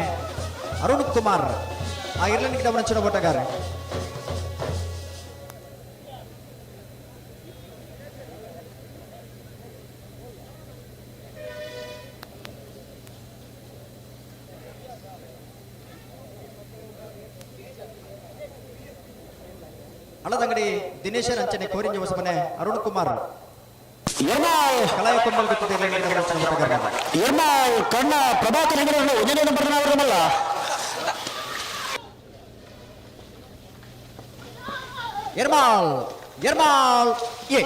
ಅರುಣ್ ಕುಮಾರ್ ಆ ಇರ್ಲೆಂಡ್ ಗಿಡವನ ಓಟಗಾರ. ಹಳದಂಗಡಿ ದಿನೇಶನ್ ಅಂಚನೆ ಕೋರಿಂಜೆ ಹೊಸಮನೆ ಅರುಣ್ ಕುಮಾರ್ ಕಲಾಯ ಕೊಂಬಲ್ ಕಣ್ಣ ಪ್ರಭಾಕರ್ ಒಂದನೇ ನಂಬರ್ ನಾವರದಮಲ್ಲ. ಎರ್ಮಾಲ್ ಎರ್ಮಾಲ್ ಎ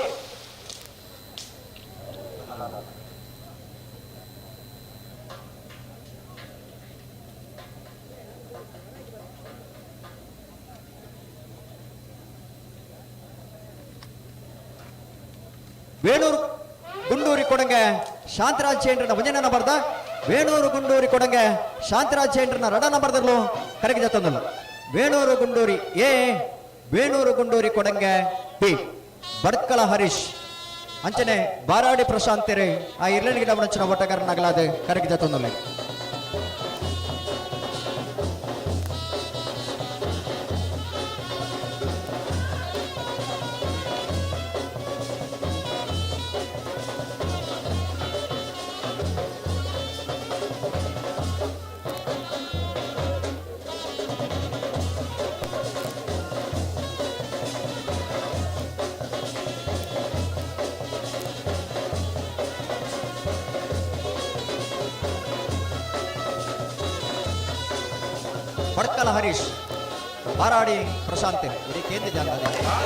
ವೇಣೂರು ಗುಂಡೂರಿ ಕೊಡಂಗೆ ಶಾಂತರಾಜ್ ಚೇಂದ್ರನ ಒಂದನೇ ನಂಬರ್ದ ವೇಣೂರು ಗುಂಡೂರಿ ಕೊಡಂಗೆ ಶಾಂತರಾಜ್ ಶೆಂಟ್ರನ ರಡ ನಂಬರ್ದರ್ಲು ಕರೆಗೆ ಜತ್ತೊಂದಲ್ಲ. ವೇಣೂರು ಗುಂಡೂರಿ ಎ, ವೇಣೂರು ಗುಂಡೂರಿ ಕೊಡಂಗೆ ಬಿ, ಬಡ್ಕಳ ಹರೀಶ್ ಅಂಚನೆ ಬಾರಾಡಿ ಪ್ರಶಾಂತಿರಿ ಆ ಇರ್ಲೇನ್ ಗಿಡ ಮುಂಚಿನ ಓಟಗಾರನಾಗಲಾದ ಕರೆಗೆ ಜತ್ತೊಂದಲ್ಲ. ಬಡ್ಕಲ ಹರೀಶ್, ಬಾರಾಡಿ ಪ್ರಶಾಂತ್ ಇಡೀ ಕೇಂದ್ರ ಜಾಗ.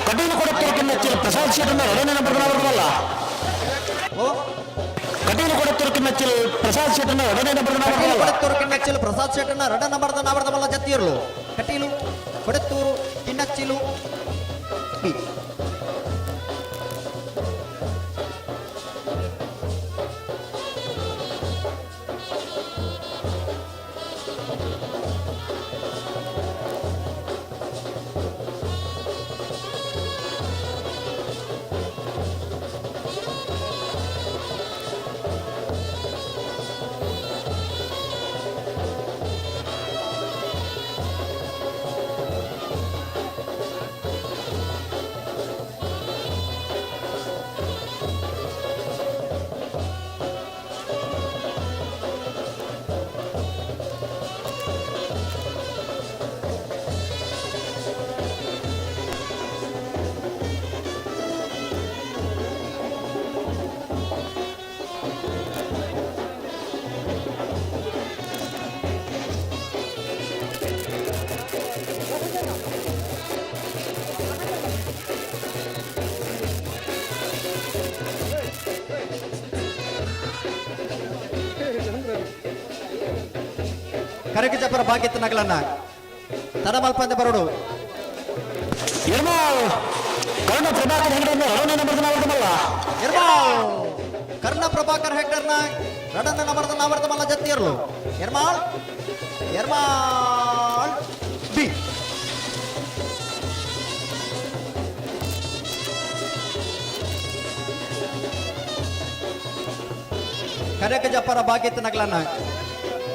ಕಟೀಲು ಕೊಡತ್ತೂರು ಕಿನ್ನಚ್ಚಿಲ್ ಪ್ರಸಾದ್ ಶೆಟ್ಟರ್ ಎರಡನೇ ನಂಬರ್ ಅವರಲ್ಲ. ಕಟೀಲು ಕೊಡತ್ತೂರು ಕಿನ್ನಚ್ಚಿಲ್ ಪ್ರಸಾದ್ ಶೆಟ್ಟರ್ ಎರಡನೇ ನಂಬರ್ ಕಟೀಲು ಕೊಡತ್ತೂರು ಕಿನ್ನಚ್ಚಿಲು ಪ್ರಸಾದ್ ಶೆಟ್ಟರ್ನ ರಡ ನಂಬರ್ದ ನಾವರ್ದ ಮಲ್ಲ ಜತ್ತಿಯರ್ಲು. ಕಟೀಲು ಕೊಡತ್ತೂರು ಕಿನ್ನಚ್ಚಿಲು ಬಿ. ಕರಗಿಜಪುರ ಭಾಗ್ಯದ ನಗಲನ್ನ ತಡಮಲ್ಪಂದೆ ಬರೋಡು. ಎರ್ಮಾಳ್ ಕರ್ಣ ಪ್ರಭಾಕರ್ ಹೆಗಡೆ ಎರಡನೇ ನಂಬರ್ ಅವರದಲ್ಲ. ಎರ್ಮಾಳ್ ಕರ್ಣ ಪ್ರಭಾಕರ್ ಹೆಗ್ಡರ್ನ ಎರಡನೇ ನಂಬರ್ದ ನಾವರ್ದ ಮಲ್ಲ ಜತ್ತಿಯರ್ಲು. ಎರ್ಮಾಳ್ ಎರ್ಮಾಳ್ ಬಿ. ಕನಕಜಪ್ಪರ ಭಾಗ್ಯದ ನಗಲನ್ನ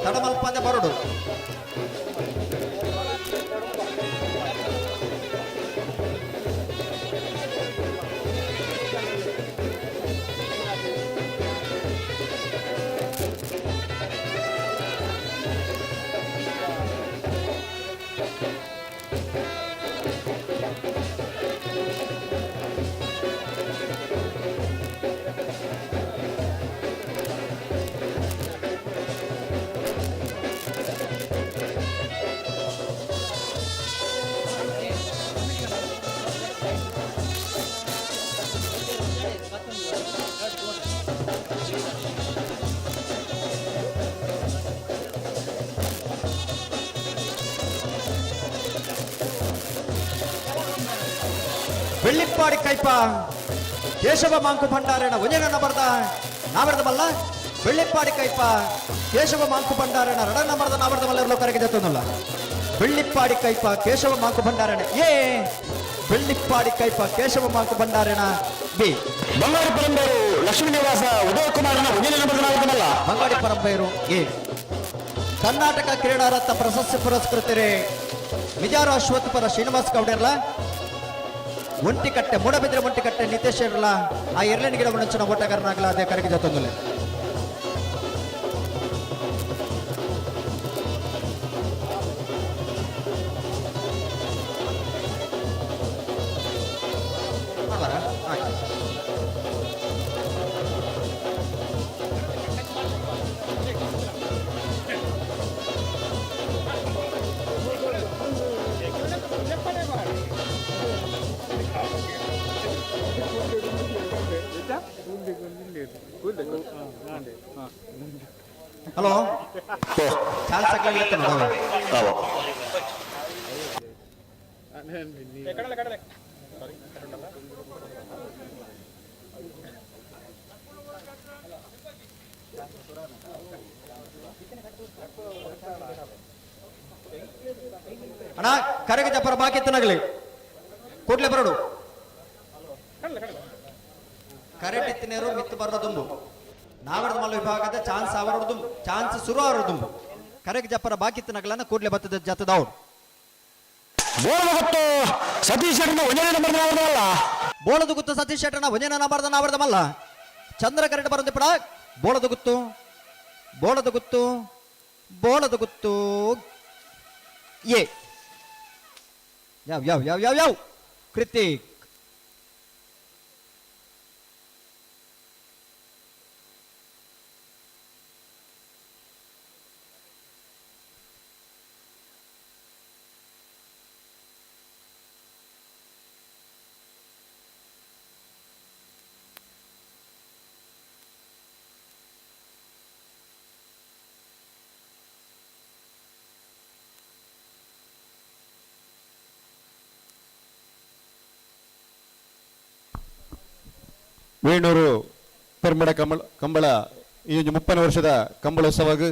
ತಡಮಲ್ಪಂದೆ ಬರೋಡು. ಬೆಳ್ಳಿಪ್ಪಾಡಿ ಕೈಪ ಕೇಶವ ಮಾಂಕು ಭಂಡಾರಣ ಒಂಜನ ಬರ್ದ ನಾವರ್ದ ಮಲ್ಲ. ಬೆಳ್ಳಿಪ್ಪಾಡಿ ಕೈಪ ಕೇಶವ ಮಾಂಕು ಭಂಡಾರಣ ರಡ ನಂಬರ್ದ ನಾವರ್ದ ಮಲ್ಲ ಕರೆಗೆ ಜತ್ತೊಂದಲ್ಲ. ಬೆಳ್ಳಿಪ್ಪಾಡಿ ಕೈಪ ಕೇಶವ ಮಾಂಕು ಭಂಡಾರಣ ಎ, ಬೆಳ್ಳಿಪ್ಪಾಡಿ ಕೈಪ ಕೇಶವ ಮಾಂಕು ಭಂಡಾರಣ ಬಿ. ಬಂಗಾಡಿ ಪರಂಬೈರು ಲಕ್ಷ್ಮೀ ನಿವಾಸ ಉದಯ ಕುಮಾರನ ಒಂಜನೇ ನಂಬರ್ ನಾವರ್ದ ಮಲ್ಲ. ಬಂಗಾಡಿ ಪರಂಬೈರು ಎ. ಕರ್ನಾಟಕ ಕ್ರೀಡಾ ರತ್ನ ಪ್ರಶಸ್ತಿ ಪುರಸ್ಕೃತರೆ ಮಿಜಾರು ಅಶ್ವತ್ಥಪುರ ಶ್ರೀನಿವಾಸ್ ಗೌಡರ್ಲ, ಒಂಟಿಕಟ್ಟೆ ಮೂಡಬಿದ್ರೆ ಒಂಟಿಕಟ್ಟೆ ನಿತೇಶ್ ಇರಲ್ಲ ಆ ಎರಡನೇ ಗಿಡ ಮುಂಚಿನ ಓಟಗಾರನಾಗಲ ಅದೇ ಕರೆಗೆ ಜೊತ್ತೊಂದಲೆ. ಹಲೋ, ಚಾನ್ಸ್ ಹಾಕ್ಲಿಲ್ಲ. ಅಣ್ಣ ಕರೆಗೆ ಜಪ್ಪರ ಬಾಕಿ ಎತ್ತನಾಗಲಿ ಕೂಡ್ಲೆ ಬರೋಡು. ಕರೆಕ್ಟ್ ಇತ್ತಿನೇರು ಮಿತ್ತು ಬರೋ ದುಂಬು ನಾವರದ ಮಲ್ಲ ವಿಭಾಗದ ಚಾನ್ಸ್ ಅವರದು ದುಂಬು ಚಾನ್ಸ್ ಸುರು ಅವರ ದುಂಬು ಕರೆಗೆ ಜಪ್ಪರ ಬಾಕಿ ಇತ್ತನಗಲನ್ನ ಕೂಡ್ಲೆ ಬತ್ತದ ಜತದವ್ರು. ಬೋಳದ ಗೊತ್ತು ಸತೀಶ್ ಶೆಟ್ಟನ ಒಂದನೇ ನಂಬರ್ ನಾವರ್ದಲ್ಲ. ಬೋಳದ ಗುತ್ತು ಸತೀಶ್ ಶೆಟ್ಟನ ಒಂದನೇ ನಂಬರ್ದ ನಾವರದ ಮಲ್ಲ. ಚಂದ್ರ ಕರೆಕ್ಟ್ ಬರೋದು ಪಡ. ಬೋಳದ ಗುತ್ತು, ಬೋಳದ ಗುತ್ತು, ಬೋಳದ ಗುತ್ತು ಎ ಯಾವ ಯಾವ ಯಾವ ಯಾವ ಯಾವ ಕೃತಿಕ್. ವೇಣೂರು ಪೆರ್ಮಡ ಕಂಬಳ ಕಂಬಳ ಈ ಒಂದು 30ನೇ ವರ್ಷದ ಕಂಬಳೋತ್ಸವಗ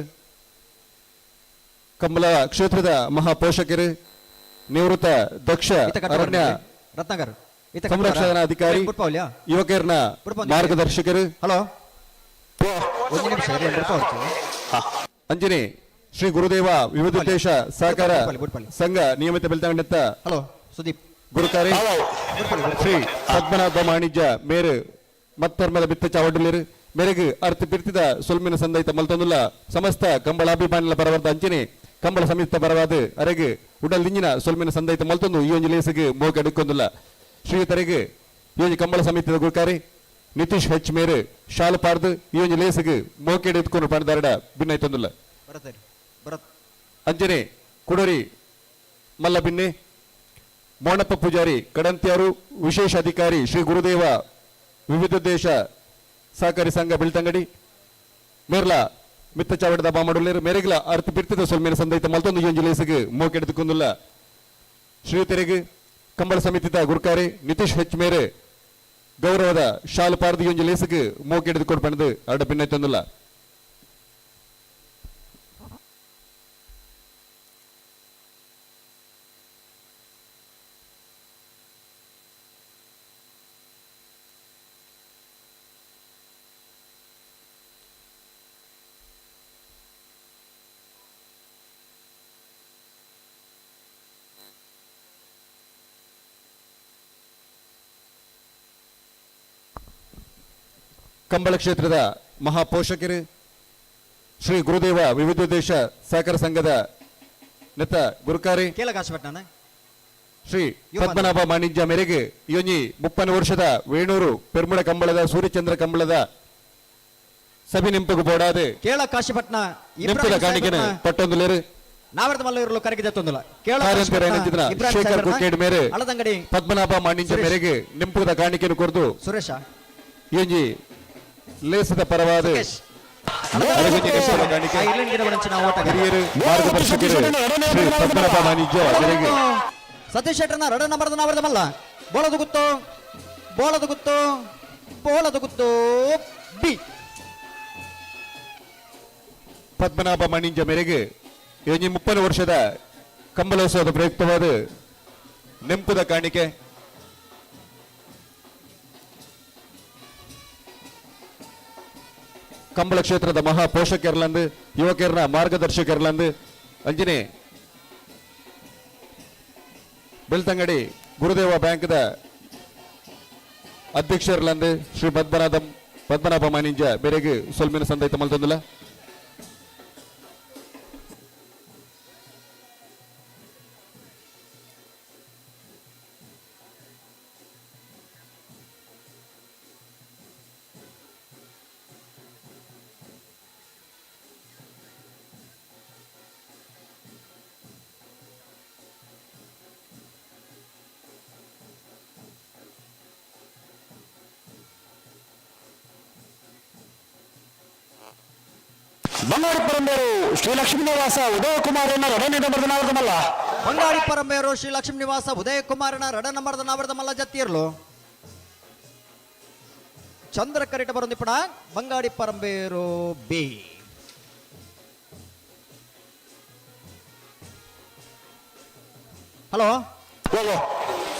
ಕಂಬಳ ಕ್ಷೇತ್ರದ ಮಹಾಪೋಷಕರು ನಿವೃತ್ತ ದಕ್ಷ ಅರಣ್ಯ ರತ್ನಾಕರ್ ಸಂರಕ್ಷಣಾ ಅಧಿಕಾರಿ ಯುವಕರನ್ನ ಮಾರ್ಗದರ್ಶಕರು ಹಲೋ ಒಂದು ನಿಮಿಷ ಅಂಜನಿ ಶ್ರೀ ಗುರುದೇವ ವಿವಿಧೋದ್ದೇಶ ಸಹಕಾರ ಸಂಘ ನಿಯಮಿತ ಬೆಳ್ತಂಗಡಿತ್ತ ಹಲೋ ಸುದೀಪ್ ಗುರುಕಾರಿ ಶ್ರೀ ಪದ್ಮನಾಭ ವಾಣಿಜ್ಯ ಮೇರು ಮತ್ತರ್ಮದ ಬಿತ್ತ ಚಾವಡಲಿರು ಮೇರೆಗೆ ಅರ್ಥ ಪಿರ್ತಿದ ಸೊಲ್ಮಿನ ಸಂದೈತ ಮಲ್ತೊಂದುಲ್ಲ ಸಮಸ್ತ ಕಂಬಳಾಭಿಮಾನಿಲ ಪರವಾದ ಅಂಚನೆ ಕಂಬಳ ಸಮಿತ ಪರವಾದ ಅರೆಗೆ ಉಡಲ್ ದಿಂಜಿನ ಸೊಲ್ಮಿನ ಸಂದೈತ ಮಲ್ತೊಂದು ಈ ಒಂಜಿ ಲೇಸಿಗೆ ಮೋಗ ಅಡುಕೊಂದುಲ್ಲ ಶ್ರೀತರೆಗೆ ಈ ಒಂಜಿ ಕಂಬಳ ಸಮಿತಿದ ಗುರುಕಾರಿ ನಿತೀಶ್ ಹೆಚ್ ಮೇರು ಶಾಲು ಪಾರ್ದು ಈ ಒಂಜಿ ಲೇಸಿಗೆ ಮೋಕೆಡೆ ಎತ್ಕೊಂಡು ಪಣದಾರಡ ಭಿನ್ನೈತೊಂದುಲ್ಲ ಅಂಜನೆ ಕುಡರಿ ಮಲ್ಲ ಬಿನ್ನೆ ಮೋಣಪ್ಪ ಪೂಜಾರಿ ಕಡಂತ್ಯಾರು ವಿಶೇಷ ಅಧಿಕಾರಿ ಶ್ರೀ ಗುರುದೇವ ವಿವಿಧೋದ್ದೇಶ ಸಹಕಾರಿ ಸಂಘ ಬೆಳ್ತಂಗಡಿ ಮೇರ್ಲ ಮಿತ್ತ ಚಾವಡದ ಬಾಮಡುಲ್ಲೇರು ಮೇರೆಗ್ಲ ಅರ್ಥ ಬಿರ್ತಿದ ಸೊಲ್ಮೇಲೆ ಸಂದೈತ ಮಲ್ತೊಂದು ಈ ಒಂಜಿ ಲೇಸಿಗೆ ಮೋಕೆಡೆದುಕೊಂದುಲ್ಲ ಶ್ರೀತೆರೆಗೆ ಕಂಬಳ ಸಮಿತಿದ ಗುರುಕಾರಿ ನಿತೀಶ್ ಹೆಚ್ ಮೇರೆ ಗೌರವದ ಶಾಲು ಪಾರ್ದು ಈ ಒಂಜಿ ಲೇಸಿಗೆ ಮೋಕೆಡೆದುಕೊಂಡು ಪಣದು ಅರಡ ಭಿನ್ನೈತೊಂದುಲ್ಲ. ಕಂಬಳ ಕ್ಷೇತ್ರದ ಮಹಾಪೋಷಕರು ಶ್ರೀ ಗುರುದೇವ ವಿವಿಧೋದ್ದೇಶ ಸಹಕಾರ ಸಂಘದ ನೆತ್ತ ಗುರುಕಾರಿ ಶ್ರೀ ಪದ್ಮನಾಭ ವಾಣಿಜ್ಯ ಮೇರೆಗೆ ಯೋನಿ 30 ವರ್ಷದ ವೇಣೂರು ಪೆರ್ಮುಡ ಕಂಬಳದ ಸೂರ್ಯಚಂದ್ರ ಕಂಬಳದ ಸಭೆ ನಿಂಪುಗು ಬೋಡಾದೆ ಕೇಳ ಕಾಶಿಪಟ್ನ ನಿಂಪುದ ಕಾಣಿಕೆನ ಪಟ್ಟೊಂದುಲೇರು ನಾವರದ ಮಲ್ಲ ಕರಗಿದೆ ತೊಂದಲ್ಲ ಕೇಳ ಶೇಖರ್ ಕುಕ್ಕೇಡ್ ಮೇರೆ ಪದ್ಮನಾಭ ವಾಣಿಜ್ಯ ಮೇರೆಗೆ ನಿಂಪುದ ಕಾಣಿಕೆಯನ್ನು ಕೊರದು ಸುರೇಶ ಯೋಜಿ ಲೇಸದ ಪರವಾದ ಹಿರಿಯರು ಮಾರ್ಗದರ್ಶಕರು ಶ್ರೀ ಪದ್ಮನಾಭ ವಾಣಿಜ್ಯ ಮೇರೆಗೆ ಸತೀಶ್ ಶೆಟ್ಟರ್ನ ರಡ ನಂಬರ್ದ ನಾವರದ ಮಲ್ಲ ಬೋಳದ ಗುತ್ತು, ಬೋಳದ ಗುತ್ತು, ಬೋಳದ ಗುತ್ತು ಬಿ ಪದ್ಮನಾಭ ವಾಣಿಜ್ಯ ಮೇರೆಗೆ ಯೋಜಿ 30 ವರ್ಷದ ಕಂಬಳೋತ್ಸವದ ಪ್ರಯುಕ್ತವಾದ ನೆಂಪುದ ಕಾಣಿಕೆ ಕಂಬಳ ಕ್ಷೇತ್ರದ ಮಹಾ ಪೋಷಕರ್ಲಂದು ಯುವಕರನ್ನ ಮಾರ್ಗದರ್ಶಕರ್ಲಂದು ಅಂಜನೆ ಬೆಳ್ತಂಗಡಿ ಗುರುದೇವ ಬ್ಯಾಂಕ್ದ ಅಧ್ಯಕ್ಷರ್ಲಂದು ಶ್ರೀ ಪದ್ಮನಾಭ ವಾಣಿಜ್ಯ ಮೇರೆಗೆ ಸೊಲ್ಮಿನ ಸಂದೈತ ಮಲ್ತೊಂದುಲ್ಲ. ಬಂಗಾಡಿ ಪರಂಬೇರು ಶ್ರೀ ಲಕ್ಷ್ಮೀ ನಿವಾಸ ಉದಯ ಕುಮಾರನ ರಡನೆ ನಂಬರ್ದ ನಾವರ್ದಮಲ್ಲ. ಬಂಗಾಡಿ ಪರಂಬೇರು ಶ್ರೀ ಲಕ್ಷ್ಮೀ ನಿವಾಸ ಉದಯ ಕುಮಾರನ ರಡ ನಂಬರ್ದ ನಾವರ್ದಮಲ್ಲ ಜತ್ತಿರ್ಲು ಚಂದ್ರ ಕರಿಟ ಬರೊಂದಿಪ್ಪಣ ಬಂಗಾಡಿ ಪರಂಬೇರು ಬಿ ಹಲೋ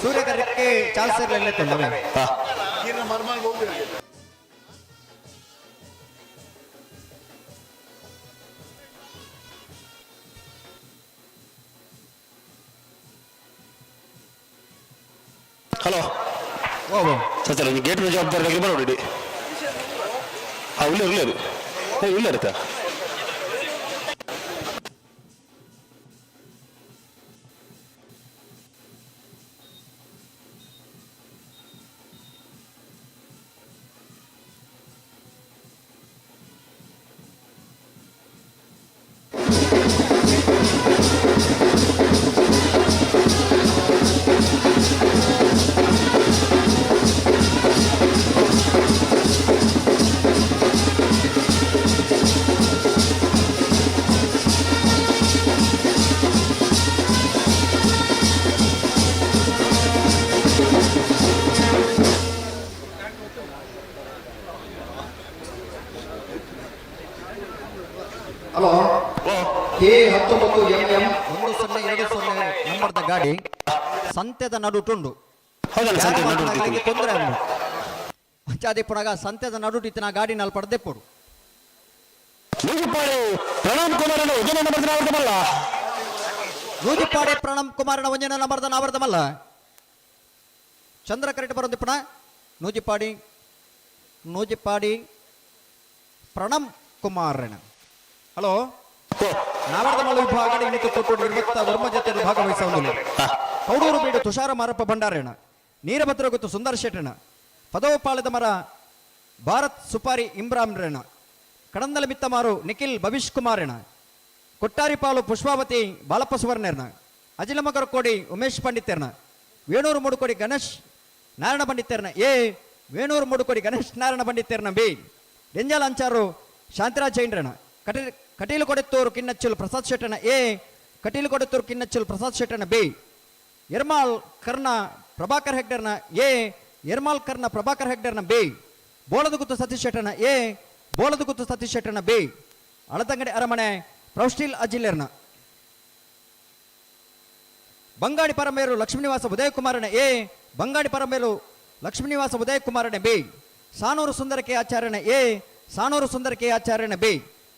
ಸೂರ್ಯಕರಕ್ಕೆ ಚಾನ್ಸ್ ಇರಲಿಲ್ಲ. ಹಲೋ ಸರ್, ಗೇಟ್ ಜವಾಬ್ದಾರಿ ಬರೋಡಿ. ಹಾಂ, ಉಳ್ಳೇರು ಉಳ್ಳೇರು ಏ ಉಳ್ಳೇರುತ್ತಾ? ಹಲೋ, ಕೆ 19 ಎಂ ಎಂ 1020 ನಂಬರ್ದ ಗಾಡಿ ಸಂತೆದ ನಡುಟುಂಡು. ಹೌದಲ್ಲ, ಸಂತೆದ ನಡುಟು ಇತ್ತು. ತೊಂದರೆ ಉಂಡು. ಅಂಚಾದಿ ಪುನಗ ಸಂತೆದ ನಡುಟು ಇತ್ತಿನ ಗಾಡಿ ನಾಲ್ ಪಡೆದೆಪ್ಪುಡು. ನೂಜಿಪ್ಪಾಡಿ ಪ್ರಣಮ್ ಕುಮಾರನ ಒಂಜನೇ ನಂಬರ್ದ ಆವರ್ತಮಲ್ಲ. ನೂಜಿಪ್ಪಾಡಿ ಪ್ರಣಮ್ ಕುಮಾರನ ಒಂಜನೇ ನಂಬರ್ದ ಆವರ್ತಮಲ್ಲ. ಚಂದ್ರ ಕರೆಕ್ಟ್ ಬರೋದಿಪ್ಪಣ. ನೂಜಿಪ್ಪಾಡಿ ನೂಜಿಪ್ಪಾಡಿ ಪ್ರಣಮ್ ಕುಮಾರನ. ಹಲೋ, ನಾವರ್ದಮಲ್ಲ ವಿಭಾಗ ಇನ್ನಿತ ತೊಟ್ಟು 20 ವರ್ಮ ಜೊತೆ ಭಾಗವಹಿಸುವುದಿಲ್ಲ. ಕೌಡೂರು ಬೀಡು ತುಷಾರ ಮಾರಪ್ಪ ಭಂಡಾರೇಣ, ನೀರಭದ್ರ ಗೊತ್ತು ಸುಂದರ ಶೆಟ್ಟಣ, ಪದವಪಾಳದ ಮರ ಭಾರತ್ ಸುಪಾರಿ ಇಮ್ರಾನ್ರೇಣ, ಕಡಂದಲ ಮಿತ್ತಮಾರು ನಿಖಿಲ್ ಭವಿಷ್ ಕುಮಾರೇಣ, ಕೊಟ್ಟಾರಿಪಾಲು ಪುಷ್ಪಾವತಿ ಬಾಲಪ್ಪ ಸುವರ್ಣೇರ್ನ, ಅಜಿಲಮಗರ ಕೋಡಿ ಉಮೇಶ್ ಪಂಡಿತೇರ್ನ, ವೇಣೂರು ಮೂಡುಕೋಡಿ ಗಣೇಶ್ ನಾರಾಯಣ ಪಂಡಿತೇರ್ನ ಎ, ವೇಣೂರು ಮೂಡುಕೋಡಿ ಗಣೇಶ್ ನಾರಾಯಣ ಪಂಡಿತೇರ್ನ ಬಿ, ಡೆಂಜಾಲ್ ಅಂಚಾರು ಶಾಂತರಾಜ್ ಜೈನ್ರೇಣ, ಕಟೀಲು ಕೊಡೆತ್ತೂರು ಕಿನ್ನಚ್ಚಲು ಪ್ರಸಾದ್ ಶೆಟ್ಟನ ಎ, ಕಟೀಲು ಕೊಡೆತ್ತೂರು ಕಿನ್ನಚ್ಚಲು ಪ್ರಸಾದ್ ಶೆಟ್ಟನ ಬಿ, ಎರ್ಮಾಲ್ ಕರ್ಣ ಪ್ರಭಾಕರ್ ಹೆಗ್ಡರ್ನ ಎ, ಎರ್ಮಾಲ್ ಕರ್ಣ ಪ್ರಭಾಕರ್ ಹೆಗ್ಡರ್ನ ಬಿ, ಬೋಳದಗುತ್ತು ಸತೀಶ್ ಶೆಟ್ಟನ ಎ, ಬೋಳದಗುತ್ತು ಸತೀಶ್ ಶೆಟ್ಟನ ಬಿ, ಅಳತಂಗಡಿ ಅರಮನೆ ಪ್ರೌಷ್ಟಿಲ್ ಅಜಿಲೇರ್ನ, ಬಂಗಾಡಿ ಪರಮೇರು ಲಕ್ಷ್ಮೀನಿವಾಸ ಉದಯಕುಮಾರನ ಎ, ಬಂಗಾಡಿ ಪರಮೇರು ಲಕ್ಷ್ಮೀನಿವಾಸ ಉದಯಕುಮಾರನ ಬಿ, ಸಾನೂರು ಸುಂದರ ಕೆ ಆಚಾರ್ಯನ ಎ, ಸಾನೂರು ಸುಂದರ ಕೆ ಆಚಾರ್ಯನ ಬಿ,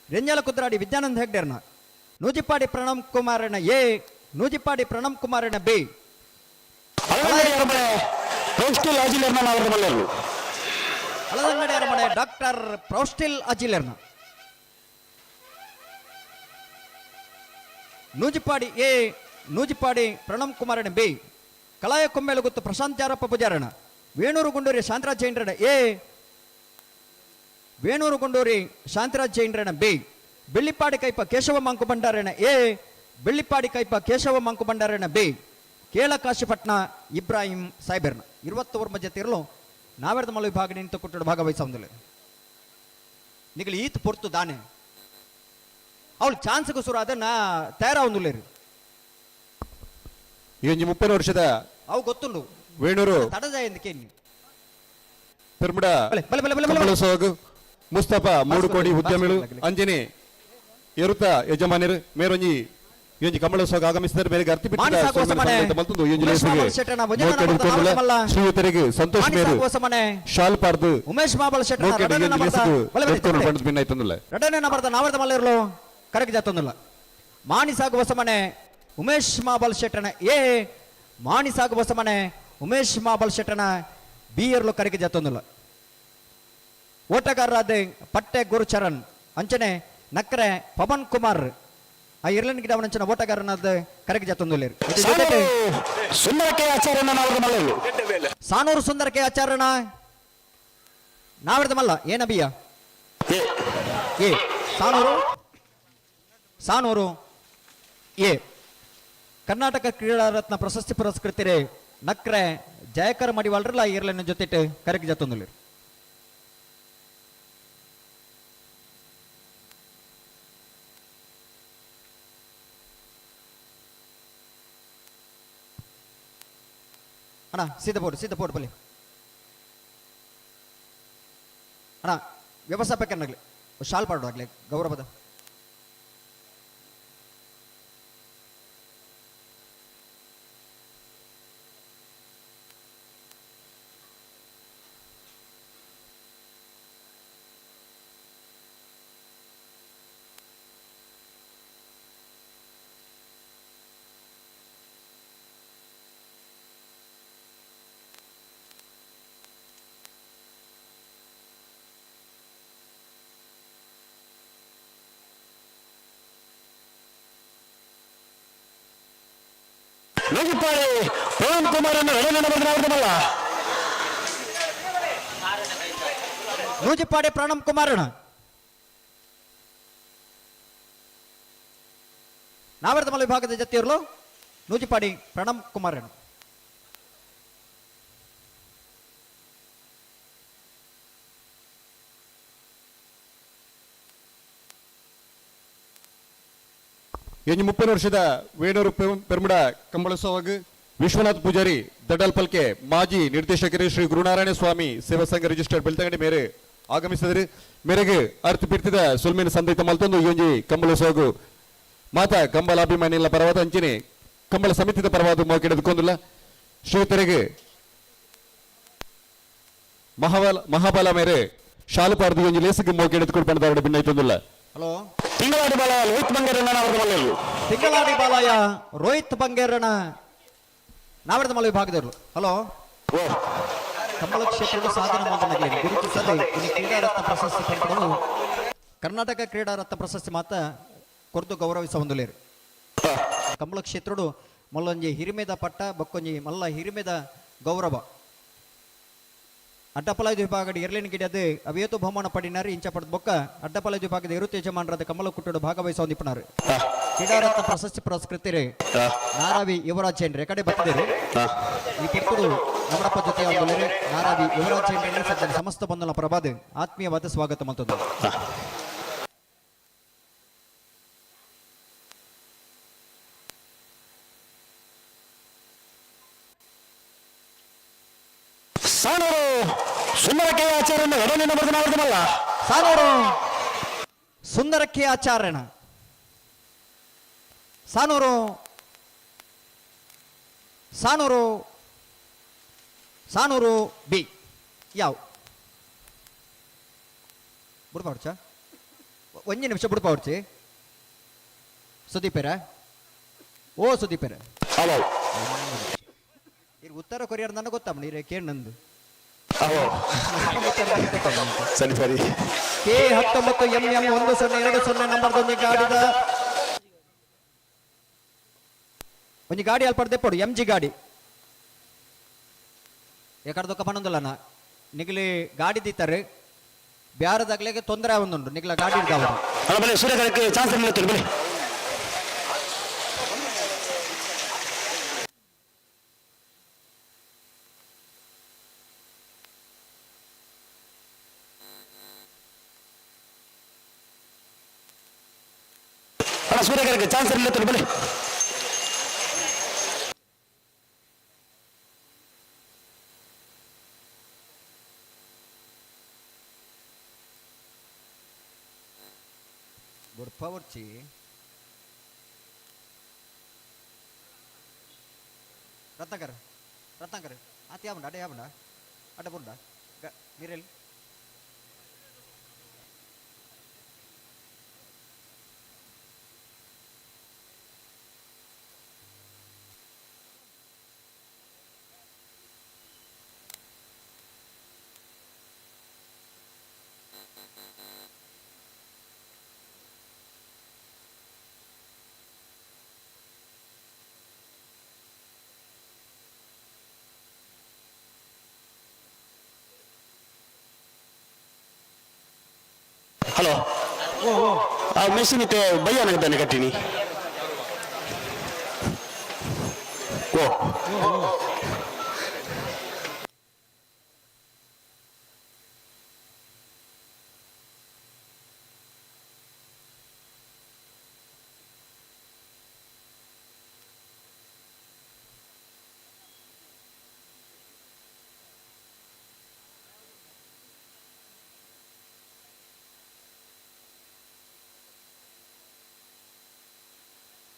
ರೆಂಜಾಲ ಕುದ್ರಾಡಿ ವಿದ್ಯಾನಂದ ಹೆಗ್ಡೇರ್ನ, ನೂಜಿಪ್ಪಾಡಿ ಪ್ರಣಮ್ ಕುಮಾರನ ಎ, ನೂಜಿಪ್ಪಾಡಿ ಪ್ರಣಮ್ ಕುಮಾರನ ಬಿ, ಹಳದಂಗಡಿ ಅರಮನೆ ಡಾಕ್ಟರ್ ಪ್ರೌಷ್ಟಿಲ್ ಅಜಿಲೇರ್ನ, ನೂಜಿಪ್ಪಾಡಿ ಎ, ನೂಜಿಪ್ಪಾಡಿ ಪ್ರಣಮ್ ಕುಮಾರನ ಬಿ, ಕಲಾಯ ಕೊಮ್ಮೇಲುಗುತ್ತು ಪ್ರಶಾಂತ್ ಜಾರಪ್ಪ ಪೂಜಾರಣ, ವೇಣೂರು ಗುಂಡೂರಿ ಶಾಂತರಾಜ್ ಜೈನ್ರಣ ಎ, ವೇಣೂರು ಗುಂಡೂರಿ ಶಾಂತರಾಜ್ ಜೈನ್ರಣ ಬಿ, ಬೆಳ್ಳಿಪ್ಪಾಡಿ ಕೈಪ ಕೇಶವ ಮಂಕು ಭಂಡಾರಣ ಎ, ಬೆಳ್ಳಿಪ್ಪಾಡಿ ಕೈಪ ಕೇಶವ ಮಂಕು ಭಂಡಾರಣ ಬಿ, ಕೇಳ ಕಾಶಿಪಟ್ನ ಇಬ್ರಾಹಿಂ ಸಾಯ್ಬೆರ್ನ. 20 ವರ್ಮ ಜೊತೆ ಇರಲು ನಾವೆರದ ಮಲ ವಿಭಾಗ ನಿಂತು ಕೊಟ್ಟು ಭಾಗವಹಿಸೊಂದಿಲ್ಲ. ನಿಗಲಿ ಈತ್ ಪೊರ್ತು ದಾನೆ ಅವಳು ಚಾನ್ಸ್ಗೆ ಸುರು ಅದನ್ನ ತಯಾರಾವೊಂದುಲ್ಲೇರು. ಈ ಒಂಜಿ 30 ವರ್ಷದ ಅವು ಗೊತ್ತುಂಡು ವೇಣೂರು ತಡದ ಎಂದು ಕೇಳಿ ಪೆರ್ಮುಡ ಬಲೆ, ಬಲೆ, ಬಲೆ, ಬಲೆ, ಬಲೆ. ಕಂಬಳ ಸೋಗು ಮುಸ್ತಫಾ 3 ಕೋಡಿ ಉದ್ಯಮಿಗಳು ಅಂಜನೆ ಎರುತ ಯಜಮಾನರು ಮೇರೊಂಜಿ ಈ ಒಂಜಿ ಕಂಬಳ ಸೋಗ ಆಗಮಿಸಿದರೆ ಮೇರೆಗೆ ಅರ್ತಿ ಬಿಟ್ಟಿದ ಮಾಣಿಸಾಗುವ ಸೋಮನ ಸಮನೆ. ಸಂಗೀತ ಮಲ್ತೊಂದು ಈ ಒಂಜಿ ಉಮೇಶ್ ಲೇಸಿಗೆ ಮಾಬಲ್ ಶೆಟ್ಟನ ಭಜನೆ ಮೋಕೆಡ್ ನಮರ್ದ ಉಪ್ಪೊಂದುಲ್ಲ. ನಾಮಲ್ಲ. ಶ್ರೀಯುತರಿಗೆ ಸಂತೋಷ್ ಮೇರು ಮಾಣಿಸಾಗುವ ಸಮನೆ. ಶಾಲ್ ಪಾರ್ದು ಉಮೇಶ್ ಮಾಬಲ್ ಶೆಟ್ಟನ ಮೋಕೆಡ್ ಈ ರಡನೆ ಒಂಜಿ ನಮರ್ದ ಲೇಸಿಗೆ ಬಲೆ, ಬಲೆ, ಎತ್ಕೊಂಡು ಬಲೆ. ಬಂದು ಭಿನ್ನಾಯ್ತೊಂದುಲ್ಲ. ರಡನೆ ನಮರ್ದ ನಾವರ್ದ ಮಲ್ಲಿರಲು ಕರಗಿ ಜಾತೊಂದುಲ್ಲ. ಮಾಣಿಸಾಗುವ ಸಮನೆ ಉಮೇಶ್ ಮಾಬಲ್ ಶೆಟ್ಟನ ಎ, ಮಾಣಿಸಾಗುವ ಸಮನೆ ಉಮೇಶ್ ಮಾಬಲ್ ಶೆಟ್ಟನ ಬಿ ಎರ್ಲು ಕರಗಿ ಜಾತೊಂದುಲ್ಲ. ಓಟಗಾರರಾದ ಪಟ್ಟೆ ಗುರುಚರಣ್ ಅಂಚನೆ ನಕ್ರೆ ಪವನ್ ಕುಮಾರ್ ಆ ಇರ್ಲನ್ ಗಿಡವನಂಚನ ಓಟಗಾರನಾದ ಕರಗಿ ಜಾತೊಂದುಲ್ಲೇರು. ಸುಂದರ ಕೆ ಆಚಾರ್ಯನ ನಾವರ್ದ ಮಲ್ಲರು. ಸಾನೂರು ಸುಂದರ ಕೆ ಆಚಾರ್ಯನ ನಾವರ್ದ ಮಲ್ಲ ಏನಬಿಯ ಎ, ಸಾನೂರು ಸಾನೂರು ಎ. ಕರ್ನಾಟಕ ಕ್ರೀಡಾ ರತ್ನ ಪ್ರಶಸ್ತಿ ಪುರಸ್ಕೃತರೇ ನಕ್ರೆ ಜಯಕರ ಮಡಿವಾಳ್ರಲ್ಲ ಇರ್ಲನ್ನ ಜೊತೆ ಕರಗಿ ಜಾತೊಂದುಲ್ಲೇರು. ಅಣ್ಣ ಸೀದಾ ಬೋರ್ಡ್, ಸೀದಾ ಬೋರ್ಡ್ ಬಲ್ಲಿ ಅಣ್ಣ. ವ್ಯವಸ್ಥಾಪಕನಾಗ್ಲಿ ಶಾಲ್ ಪಾಡು ಆಗ್ಲಿ ಗೌರವದ. ನೂಜಿಪ್ಪಾಡಿ ಪ್ರೇಮ್ ಕುಮಾರ್ ಅನ್ನು ಎರಡನೇ ನಂಬರ್ ನೂಜಿಪ್ಪಾಡಿ ಪ್ರಣಮ್ ಕುಮಾರಣ ನಾವರ್ದಮಲ ವಿಭಾಗದ ಜೊತೆಯವರು ನೂಜಿಪಾಡಿ ಪ್ರಣಮ್ ಕುಮಾರಣ. ಎಂಜಿ 30 ವರ್ಷದ ವೇಣೂರು ಪೆರ್ಮುಡ ಕಂಬಳೋತ್ಸವಗ್ ವಿಶ್ವನಾಥ್ ಪೂಜಾರಿ ದಡ್ಡಲ್ ಪಲ್ಕೆ ಮಾಜಿ ನಿರ್ದೇಶಕರು ಶ್ರೀ ಗುರುನಾರಾಯಣ ಸ್ವಾಮಿ ಸೇವಾ ಸಂಘ ರಿಜಿಸ್ಟರ್ಡ್ ಬೆಳ್ತಂಗಡಿ ಮೇರೆ ಆಗಮಿಸಿದರು. ಮೇರೆಗೆ ಅರ್ಥ ಪಿರ್ತಿದ ಸುಲ್ಮಿನ ಸಂದೈತ ಮಲ್ತೊಂದು ಈ ಒಂಜಿ ಕಂಬಳೋತ್ಸವಗು ಮಾತಾ ಕಂಬಳ ಅಭಿಮಾನಿಗಳ ಪರವಾದ ಅಂಚಿನೆ ಕಂಬಳ ಸಮಿತಿದ ಪರವಾದ ಮೋಕೆಡೆದುಕೊಂದುಲ್ಲ. ಶ್ರೀತರಿಗೆ ಮಹಾಬಲ ಮಹಾಬಲ ಮೇರೆ ಶಾಲು ಪಾರ್ದು ಒಂಜಿ ಲೇಸಿಗೆ ಮೋಕೆಡೆದುಕೊಂಡು ಪಣದಾರಡ ಭಿನ್ನೈತೊಂದುಲ್ಲ. ಹಲೋ. ತಿಂಗಳಾಡಿ ಬಾಲ ರೋಹಿತ್ ಬಂಗೇರಣ್ಣ ಅವರ. ತಿಂಗಳಾಡಿ ಬಾಲಯ್ಯ ರೋಹಿತ್ ಬಂಗೇರಣ್ಣ ನಾವರ್ದಮಲ ವಿಭಾಗದವರು. ಹಲೋ. ಕಂಬಳ ಕ್ಷೇತ್ರದ ಸಾಧನೆ ಮಾಡಿದ ಗುರುತಿಸದೆ ಇನ್ನು ಕ್ರೀಡಾರತ್ನ ಪ್ರಶಸ್ತಿ ಪಡೆದು ಕರ್ನಾಟಕ ಕ್ರೀಡಾರತ್ನ ಪ್ರಶಸ್ತಿ ಮಾತ್ರ ಕೊರ್ದು ಗೌರವಿಸ ಹೊಂದಲೇರು. ಕಂಬಳ ಕ್ಷೇತ್ರಡು ಮಲ್ಲೊಂಜಿ ಹಿರಿಮೆದ ಪಟ್ಟ ಬೊಕ್ಕೊಂಜಿ ಮಲ್ಲ ಹಿರಿಮೆದ ಗೌರವ. ಅಡ್ಡಪಲಾಯ್ದು ವಿಭಾಗದ ಎರ್ಲಿನ ಗಿಡದ ಅವೇತು ಬಹುಮಾನ ಪಡಿನಾರು ಇಂಚ ಪಡೆದ ಬೊಕ್ಕ ಅಡ್ಡಪಲಾಯ್ದು ವಿಭಾಗದ ಇರುತ್ತ ಯಜಮಾನರಾದ ಕಮಲ ಕುಟ್ಟಡು ಭಾಗವಹಿಸುವ ನಿಪುಣರು. ಕ್ರೀಡಾರತ್ನ ಪ್ರಶಸ್ತಿ ಪುರಸ್ಕೃತರು ನಾರಾವಿ ಯುವರಾಜ್ ಏನ್ರಿ ಕಡೆ ಬರ್ತಿದ್ದೀರಿ. ಈ ಪುರ್ತುಡು ನಮ್ಮಪ್ಪ ಜೊತೆ ಒಂದು ನಾರಾವಿ ಯುವರಾಜ್ ಏನ್ರಿ ಸಜ್ಜನ ಸಮಸ್ತ ಬಂಧುಗಳ ಪ್ರಭಾದ ಆತ್ಮೀಯವಾದ ಸ್ವಾಗತ ಮಾಡ್ತದೆ. ಸಾನೂರು ಸುಂದರಕ್ಕೆ ಆಚಾರ್ಯನ ಎರಡನೇ ನಂಬರ್ ನಾವರ್ದಮಲ್ಲ. ಸಾನೂರು ಸುಂದರಕ್ಕೆ ಆಚಾರ್ಯನ ಸಾನೂರು ಸಾನೂರು ಸಾನೂರು ಬಿ ಯಾವ ಬುಡ್ಪಾಡ್ಚ ಒಂಜಿ ನಿಮಿಷ ಬುಡ್ಪಾಡ್ಚಿ ಸುದೀಪೇರ ಓ ಸುದೀಪೇರ ಹಲೋ. ಇರ್ ಉತ್ತರ ಕೊರಿಯರ್ ನನಗೆ ಗೊತ್ತಮ್ಮ ನೀರೇ ಕೇಳಿ ನಂದು. ಸರಿ ಸರಿ. ಕೆ 19 ಎಂ ಎಂ 1020 ನಂಬರ್ದೊಂದು ಗಾಡಿದ ಒಂಜಿ ಗಾಡಿ ಅಲ್ಪ ದೆಪ್ಪೊಡು ಎಂ ಜಿ ಗಾಡಿ ಎಕಡ್ದೊಕ್ಕ ಪನೊಂದುಲ್ಲನ ನಿಗಲಿ ಗಾಡಿ ದೀತಾರೆ ಬ್ಯಾರದಾಗ್ಲಿಗೆ ತೊಂದರೆ ಒಂದುಂಟು ನಿಗ್ಲ ಗಾಡಿ ಇರ್ತಾವ. ಅಲ್ಲ ಬಲೆ ಸೂರ್ಯಕರಕ್ಕೆ ಚಾನ್ಸ್ ನಿಲ್ಲುತ್ತಾರೆ ಬಲೆ. ಅಲ್ಲ ಸೂರ್ಯಕರಕ್ಕೆ ಚಾನ್ಸ್ ನಿಲ್ಲುತ್ತಾರೆ ಬಲೆ. ಬುಡ್ಪವರ್ಚಿ ರತ್ನಾಕರ್ ರತ್ನಾಕರ್ ಆತ ಯಾವಂಡ ಅಡೆ ಯಾವಂಡ ಅಡ್ಡ ಬುಂಡ ನೀರೆಲ್ಲಿ. ಹಲೋ ಆ ಮೆಷಿನ್ ಇತ್ತೆ ಬಯ್ಯಾನಾಗ್ತಾನೆ ಕಟ್ಟಿನಿ ಓ.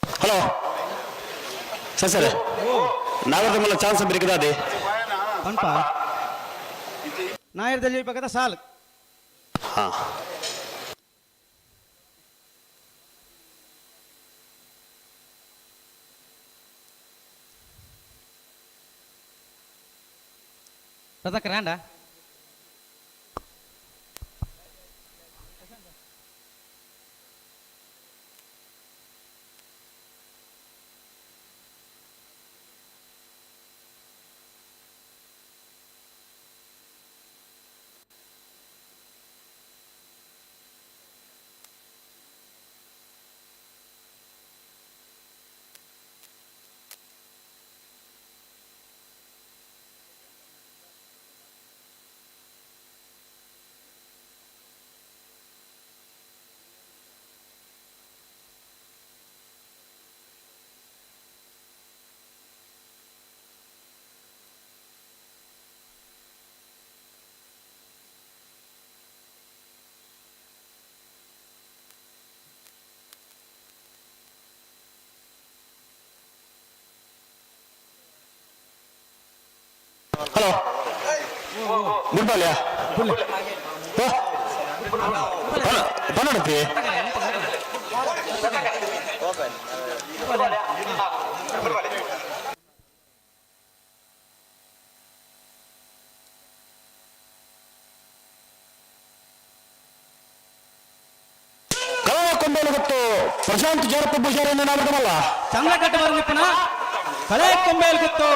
ಹಲೋ ಸರ್ ಸರ್ ನಾವರ್ದ ಚಾನ್ಸ್ ಬೇಕಾದೆ. ಪನ್ಪ ನಾಯರ್ದಲ್ಲಿ ಪಕ್ಕದ ಸಾಲ್. ಹಾ. ರಥಕ್ಕೆ ರಾಂಡ. Hello ಗುಡ್ಬಾಲ್ಯಾ ಪನ್ನಡತಿ ಕೊಂಬೇಲು ಗೊತ್ತು ಪ್ರಶಾಂತ್ ಜೋರಪ್ಪ ಪೂಜಾರಿ ನಾಮಕಮಲ್ಲ ಚಂದ್ರಕಟ್ಟ ಬರಲಿಪ್ಪನ ಕಳೆ ಕೊಂಬೇಲು ಗೊತ್ತು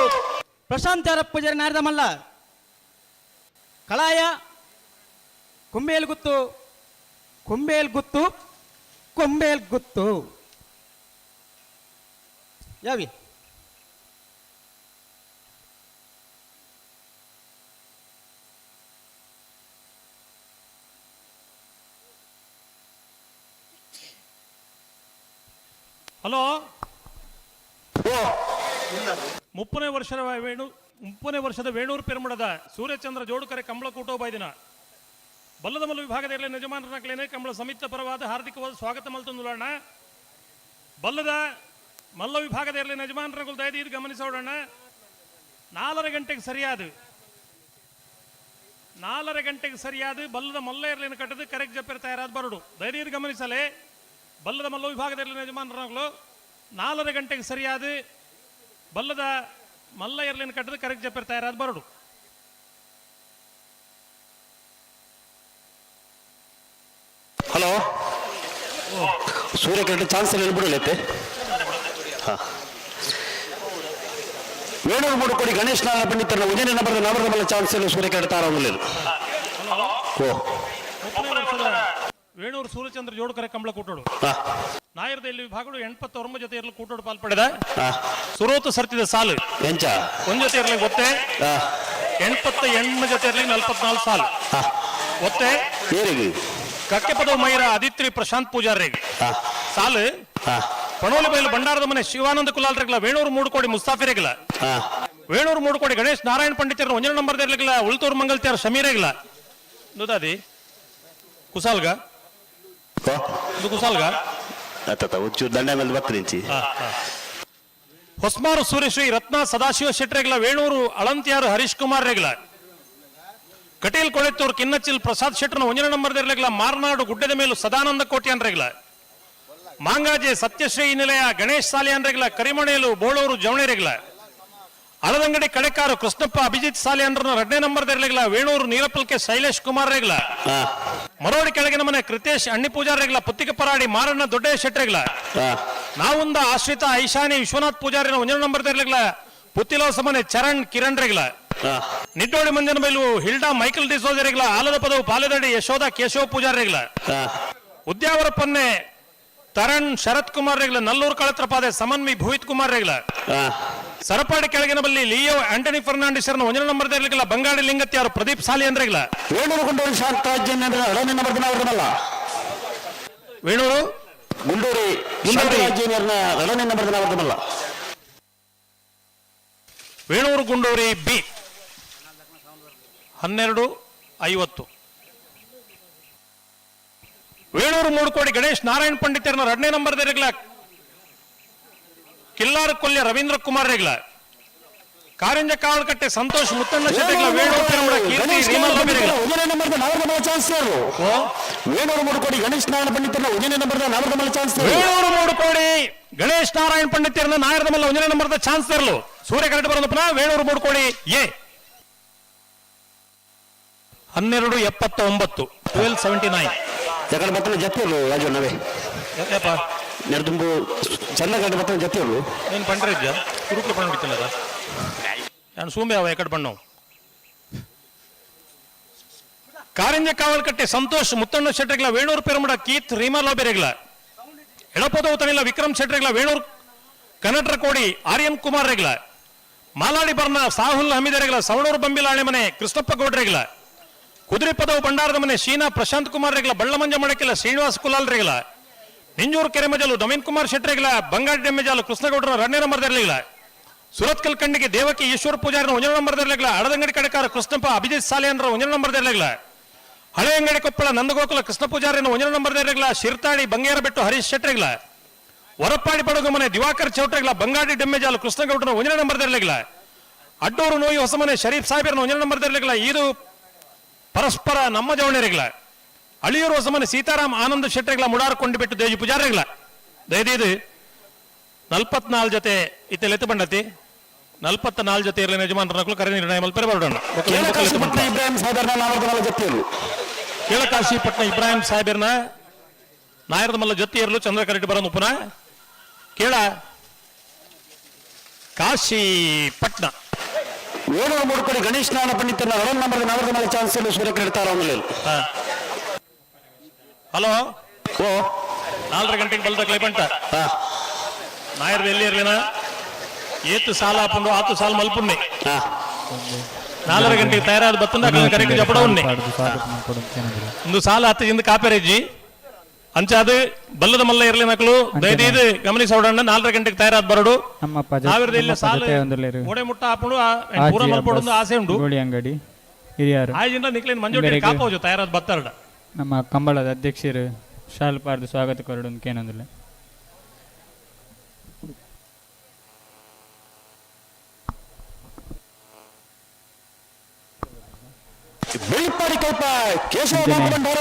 ಪ್ರಶಾಂತ್ ಯಾರಪ್ಪ ಪೂಜಾರಿ ನಾರದಮಲ್ಲ ಕಳಾಯ ಕೊಂಬೇಲು ಗುತ್ತು ಕೊಂಬೇಲ್ ಗುತ್ತು ಕೊಂಬೇಲ್ ಗುತ್ತು ಯಾವಿ ಹಲೋ ಮುಪ್ಪನೇ ವರ್ಷದ ವೇಣು 30ನೇ ವರ್ಷದ ವೇಣೂರು ಪೆರುಮಡದ ಸೂರ್ಯಚಂದ್ರ ಜೋಡುಕರೆ ಕಂಬಳ ಕೂಟೋಬಾಯ್ದಿನ ಬಲ್ಲದಮಲ್ಲ ವಿಭಾಗದ ಯಜಮಾನರನಕ್ಲೇನೆ ಕಂಬಳ ಸಮಿತಿ ಪರವಾದ ಹಾರ್ದಿಕವಾದ ಸ್ವಾಗತ ಮಲ್ತೊಂದುಲಣ್ಣ. ಬಲ್ಲದ ಮಲ್ಲ ವಿಭಾಗದ ಯಜಮಾನರಗಳು ದಯದೀದು ಗಮನಿಸೋಡಣ್ಣ. 4:30 ಗಂಟೆಗೆ ಸರಿಯಾದ 4:30 ಗಂಟೆಗೆ ಸರಿಯಾದ ಬಲ್ಲದ ಮಲ್ಲ ಇರಲಿನ ಕಟ್ಟದು ಕರೆಕ್ಟ್ ಜಪ್ಪಿರ ತಯಾರಾದ ಬರಡು. ದಯದೀದು ಗಮನಿಸಲೇ ಬಲ್ಲದ ಮಲ್ಲ ವಿಭಾಗದ ಯಜಮಾನರಗಳು 4:30 ಗಂಟೆಗೆ ಸರಿಯಾದ ಬಲ್ಲದ ಮಲ್ಲ ಇರಲಿನ ಕಟ್ಟದು ಕರೆಕ್ಟ್ ಜಪ್ಪಿರ ತಯಾರಾದ ಬರಡು. Hello Surya correct chance ಬಿಡಲೈತೆ. ಹಾ ವೇಣೂರು ಮೂಡುಕೋಡಿ ಗಣೇಶ್ ನಾರಾಯಣ ಪಂಡಿತರ ಉಜಯನ ನಂಬರದ ನವರದ ಮಲ್ಲ ಚಾನ್ಸ್ ಸೂರ್ಯ ಕರೆಕ್ಟ್ ತಾರ ಓ ವೇಣೂರು ಸೂರ್ಯಚಂದ್ರ ಜೋಡುಕರೆ ಕಂಬಳ ಕೂಟೋಡು ನಾಯರದ ಇಲ್ಲಿ ವಿಭಾಗಗಳು 89 ಜೊತೆ ಇರಲು ಕೂಟೋಡು ಪಾಲ್ಪಡೆದ ಸುರೋತು ಸರ್ತಿದ ಸಾಲು ಎಂಚ ಒಂದ್ ಜೊತೆ ಇರಲಿ ಗೊತ್ತೆ 88 ಜೊತೆ ಇರಲಿ 44 ಸಾಲು ಒತ್ತೆ ಕಕ್ಕೆ ಪದವು ಮೈರ ಆದಿತ್ರಿ ಪ್ರಶಾಂತ್ ಪೂಜಾರಿಗೆ ಸಾಲು ಪಣೋಲಿ ಬೈಲು ಭಂಡಾರದ ಮನೆ ಶಿವಾನಂದ ಕುಲಾಲ್ರಿಗಲ ವೇಣೂರು ಮೂಡುಕೋಡಿ ಮುಸ್ತಾಫಿರಿಗಲ ವೇಣೂರು ಮೂಡುಕೋಡಿ ಗಣೇಶ್ ನಾರಾಯಣ ಪಂಡಿತರ ಒಂಜನ ನಂಬರ್ ಇರ್ಲಿಲ್ಲ ಉಳ್ತೂರು ಮಂಗಲ್ತಿಯಾರ ಶಮೀರಿಗಲ ನುದಾದಿ ಕುಸಾಲ್ಗ ಇದು ಕುಸಾಲ್ಗ ದಂಡ ಮೇಲೆ ಬರ್ತದೆ. ಹೊಸ್ಮಾರು ಸೂರ್ಯಶ್ರೀ ರತ್ನ ಸದಾಶಿವ ಶೆಟ್ಟರೆಗಲ ವೇಣೂರು ಅಳಂತಿಯಾರು ಹರೀಶ್ ಕುಮಾರ್ ರೆಗ್ಲ ಕಟೀಲ್ ಕೊಳೆತ್ತೂರು ಕಿನ್ನಚಿಲ್ ಪ್ರಸಾದ್ ಶೆಟ್ಟರ್ನ ಒಂಜನ ನಂಬರ್ ಇರ್ಲಿಲ್ಲ ಮಾರ್ನಾಡು ಗುಡ್ಡದ ಮೇಲೂ ಸದಾನಂದ ಕೋಟ್ಯಾನ್ ರೆಗ್ಲ ಮಾಂಗಾಜೆ ಸತ್ಯಶ್ರೀ ನಿಲಯ ಗಣೇಶ್ ಸಾಲಿಯಾನ್ ರೆಗ್ಲ ಕರಿಮಣೇಲು ಬೋಳೂರು ಜವಣಿ ರೆಗ್ಲ ಅಳದಂಗಡಿ ಕಡೆಕಾರು ಕೃಷ್ಣಪ್ಪ ಅಭಿಜಿತ್ ಸಾಲಿಯಾನ್ರನ್ನ 2ನೇ ನಂಬರ್ ಇರ್ಲಿಲ್ಲ ವೇಣೂರು ನೀರಪಲ್ಕೆ ಶೈಲೇಶ್ ಕುಮಾರ್ ರೆಗ್ಲ ಮರೋಡಿ ಕೆಳಗಿನ ಮನೆ ಕೃತೇಶ್ ಅಣ್ಣಿ ಪೂಜಾರ್ ರೆಗ್ಲ ಪುತ್ತಿಗೆ ಪರಾಡಿ ಮಾರಣ್ಣ ದೊಡ್ಡ ಶೆಟ್ಟರೆಗ್ಲ ನಾವುಂದ ಆಶ್ರಿತ ಐಶಾನಿ ವಿಶ್ವನಾಥ್ ಪೂಜಾರಿನ ಒಂಜನ ನಂಬರ್ ಇರ್ಲಿಲ್ಲ ಪುತ್ತಿಲೋಸ ಮನೆ ಚರಣ್ ಕಿರಣ್ ರೆಗ್ಲ ನಿಟ್ಟೋಡಿ ಮಂಜನ ಬೈಲು ಹಿಲ್ಡಾ ಮೈಕಲ್ ಡಿಸೋಜ ರೆಗ್ಲ ಆಲದ ಪದವು ಪಾಲೆದಡಿ ಯಶೋಧ ಕೇಶವ ಪೂಜಾರ್ ರೆಗ್ಲ ಉದ್ಯಾವರ ಪನ್ನೆ ತರಣ್ ಶರತ್ ಕುಮಾರ್ ರೆಗ್ಲ ನಲ್ಲೂರು ಕಳತ್ರ ಪಾದೆ ಸಮನ್ವಿ ಭೂವಿತ್ ಕುಮಾರ್ ರೆಗ್ಲ ಸರಪಾಡಿ ಕೆಳಗಿನ ಬಲ್ಲಿ ಲಿಯೋ ಆಂಟನಿ ಫರ್ನಾಂಡಿಸ್ ಒಂಜನ ನಂಬರ್ ಇರ್ಲಿಲ್ಲ ಬಂಗಾಡಿ ಲಿಂಗತ್ಯಾರು ಪ್ರದೀಪ್ ಸಾಲಿ ಅಂದ್ರೆಗ್ಲ ವೇಣೂರು ಗುಂಡೂರಿ ಶಾಂತರಾಜ್ಯನ ವೇಣೂರು ಗುಂಡೂರಿ ಎರಡನೇ ನಂಬರ್ ಅವರದಲ್ಲ ವೇಣೂರು ಗುಂಡೂರಿ ಬಿ 12:50. ವೇಣೂರು ಮೂಡುಕೋಡಿ ಗಣೇಶ್ ನಾರಾಯಣ ಪಂಡಿತರನ್ನ 2ನೇ ನಂಬರ್ ರೆಗ್ಲ ಕಿಲ್ಲಾರ ಕೊಲ್ಯ ರವೀಂದ್ರ ಕುಮಾರ್ ರೆಗ್ಲ ಕಾರಂಜ ಕಾವಲಕಟ್ಟೆ ಸಂತೋಷ್ ಮುತ್ತಣ್ಣ ಶೆಟ್ಟಿಗ್ಲ ವೇಣೂರು ಪೆರುಮಡ ಕೀರ್ತಿ ವೇಣೂರು ಮೂಡುಕೋಡಿ ಗಣೇಶ್ ನಾರಾಯಣ ಪಂಡಿತರನ್ನ ಒಂದನೇ ನಂಬರ್ ನವರದ ಚಾನ್ಸ್ ವೇಣೂರು ಮೂಡುಕೋಡಿ ಗಣೇಶ್ ನಾರಾಯಣ ಪಂಡಿತರನ್ನ ನಾಯರದ ಮಲ್ಲ ಒಂದನೇ ನಂಬರ್ದ ಚಾನ್ಸ್ ತರಲು ಸೂರ್ಯ ಕರೆಕ್ಟ್ ಬರೋದಪ್ಪನ ವೇಣೂರು ಮೂಡುಕೋಡಿ ಎ 12:79 12:79. ಯಾಕಂದ್ರೆ ಬರ್ತದೆ ಜತ್ತಿಯಲ್ಲು ರಾಜು ನಾವೇ ಯಪ್ಪ ನೆರದುಂಬು ಚೆನ್ನ ಗಂಟೆ ಬರ್ತದೆ ಜತ್ತಿಯಲ್ಲು ನೀನು ಪಂಡ್ರೆ ಇದ್ಯಾ ಕುರುಕ್ಲು ಪಣ್ಣು ಬಿತ್ತಿಲ್ಲದ ನಾನು ಸೂಂಬೆ ಅವ ಎಕಡೆ ಬಣ್ಣವು ಕಾರಂಜ ಕಾವಲ್ಕಟ್ಟೆ ಸಂತೋಷ್ ಮುತ್ತಣ್ಣ ಶೆಟ್ಟರ್ಗಳ ವೇಣೂರು ಪೆರುಮಡ ಕೀತ್ ರೀಮಾ ಲೋಬೆರೆಗ್ಲ ಎಳಪದವು ತನಿಲ ವಿಕ್ರಮ್ ಶೆಟ್ಟರ್ಗಳ ವೇಣೂರು ಕನ್ನಡರ ಕೋಡಿ ಆರ್ಯನ್ ಕುಮಾರ್ ರೆಗ್ಲ ಮಾಲಾಡಿ ಬರ್ನ ಸಾಹುಲ್ ಹಮೀದರೆಗ್ಲ ಸವಣೂರು ಬಂಬಿಲಾಳೆ ಮನೆ ಕೃಷ್ಣಪ್ಪ ಗೌಡ್ರೆಗ್ಲ ಕುದುರೆ ಪದವು ಭಂಡಾರದ ಮನೆ ಶೀನಾ ಪ್ರಶಾಂತ್ ಕುಮಾರ್ ರೆಗ್ಲ ಬಳ್ಳಮಂಜ ಮಡಕಿಲ ಶ್ರೀನಿವಾಸ್ ಕುಲಾಲ್ ರೆಗ್ಲ ನಿಂಜೂರು ಕೆರೆಮಜಲು ನವೀನ್ ಕುಮಾರ್ ಶೆಟ್ಟರೆಗ್ಲ ಬಂಗಾಡಿ ಡೆಮ್ಮೆಜಾಲು ಕೃಷ್ಣಗೌಡರ 2ನೇ ನಂಬರ್ ಇರಲಿಲ್ಲ ಸುರತ್ಕಲ್ ಕಂಡಿಗೆ ದೇವಕಿ ಈಶ್ವರ ಪೂಜಾರಿನ 1ನೇ ನಂಬರ್ ಇರಲಿಲ್ಲ ಅಡದಂಗಡಿ ಕಡೆಕಾರ ಕೃಷ್ಣಪ್ಪ ಅಭಿಜಿತ್ ಸಾಲಿಯನ್ರ 1ನೇ ನಂಬರ್ ಇರಲಿಲ್ಲ ಹಳೆ ಅಂಗಡಿ ಕೊಪ್ಪಳ ನಂದಗೋಕುಲ ಕೃಷ್ಣ ಪೂಜಾರಿನ 1ನೇ ನಂಬರ್ ಇರಲಿಲ್ಲ ಶಿರ್ತಾಡಿ ಬಂಗೇರಬೆಟ್ಟು ಹರೀಶ್ ಶೆಟ್ಟರೆಗ್ಲ ವರಪ್ಪಾಡಿ ಪಡಗು ಮನೆ ದಿವಾಕರ್ ಚೌಟ್ರೆಗ್ಲ ಬಂಗಾಡಿ ಡೆಮ್ಮೆಜಾಲು ಕೃಷ್ಣಗೌಡರ 1ನೇ ನಂಬರ್ ಇರಲಿಲ್ಲ ಅಡ್ಡೂರು ನೋಯಿ ಹೊಸಮನೆ ಶರೀಫ್ ಸಾಹೇಬರ್ನ ಒಂಜನೇ ನಂಬರ್ ಇರ್ಲಿಕ್ಕಿಲ್ಲ. ಇದು ಪರಸ್ಪರ ನಮ್ಮ ಜವಣರಿಗಳ. ಅಳಿಯೂರು ಹೊಸಮನೆ ಸೀತಾರಾಮ್ ಆನಂದ ಶೆಟ್ಟರ್ಗಳ ಮುಡಾರ್ಕೊಂಡು ಬಿಟ್ಟು ದೇಜು ಪೂಜಾರಿಗಳ ದಯದೀದು 44 ಜೊತೆ ಇತ್ತೆಲೆತ್ತು ಬಂಡತಿ 44 ಜೊತೆ ಇರಲಿನ ಯಜಮಾನರನ್ನು ಕರೆ ನಿರ್ಣಯ ಮಲ್ಪರೆ ಬರೋಣ. ಇಬ್ರಾಹಿಂ ಸಾಹೇಬರ್ನ ನಾವರ್ದ ಜೊತೆಯರು. ಕೇಳಕಾಶಿಪಟ್ನ ಇಬ್ರಾಹಿಂ ಸಾಹೇಬರ್ನ ನಾಯರದ ಮಲ್ಲ ಜೊತೆ ಇರಲು ಚಂದ್ರಕರೆಡ್ಡಿ ಬರೋನು ಪುನಃ ಕೇಳ ಕಾಶಿಪಟ್ನ ಏಳು ಮೂರು ಕೋಡಿ ಗಣೇಶ್ ನಾಣ ಪಂಡಿತನ ರನ್ ನಂಬರ್ ನಾವರ್ದ ಮಲ್ಲ ಚಾನ್ಸ್ ಸೂರ್ಯ ಅವನಲ್ಲಿ. ಹಲೋ ಓ 4 ಗಂಟೆಗೆ ಬಲ್ದ ಕ್ಲೈಬಂಟ ನಾಯರ್ದು ಎಲ್ಲಿ ಇರ್ಲಿನ ಏತು ಸಾಲ ಹಾಕೊಂಡು ಆತು ಸಾಲ ಮಲ್ಪುಣ್ಣೆ 4 ಗಂಟೆಗೆ ತಯಾರಾದ ಬತ್ತಂದ ಕರೆಕ್ಟ್ ಜಪಡ ಉಣ್ಣೆ ಒಂದು ಸಾಲ ಹತ್ತು ಇಂದ ಕಾಪೇರೇಜಿ ಅಂಚಾದ ಬಲ್ಲದ ಮಲ್ಲ ಇರ್ಲಿ ನಕಲು ದಯದೀದು ಗಮನಿಸೋಡಣ್ಣ 4 ಗಂಟೆಗೆ ತಯಾರಾದ ಬರಡು ನಾವಿರದ ಇಲ್ಲ ಸಾಲ ಓಡೆ ಮುಟ್ಟ ಹಾಕೊಂಡು ಪೂರ ಮಲ್ಪೊಡೊಂದು ಆಸೆ ಉಂಟು ಅಂಗಡಿ ಹಿರಿಯರು ಆಯ್ಜಿಂದ ನಿಕ್ಲಿನ ಮಂಜೋಟಿ ಕಾಪೋಜು ತಯಾರಾದ ಬತ್ತಾರಡ. ನಮ್ಮ ಕಂಬಳದ ಅಧ್ಯಕ್ಷರು ಶಾಲ್ ಪಾರ್ದು ಸ್ವಾಗತ ಕೊರಡು ಏನಂದಿಲ್ಲ. ಬೆಳ್ಳಿಪ್ಪಾಡಿ ಕೈಪ ಕೇಶವ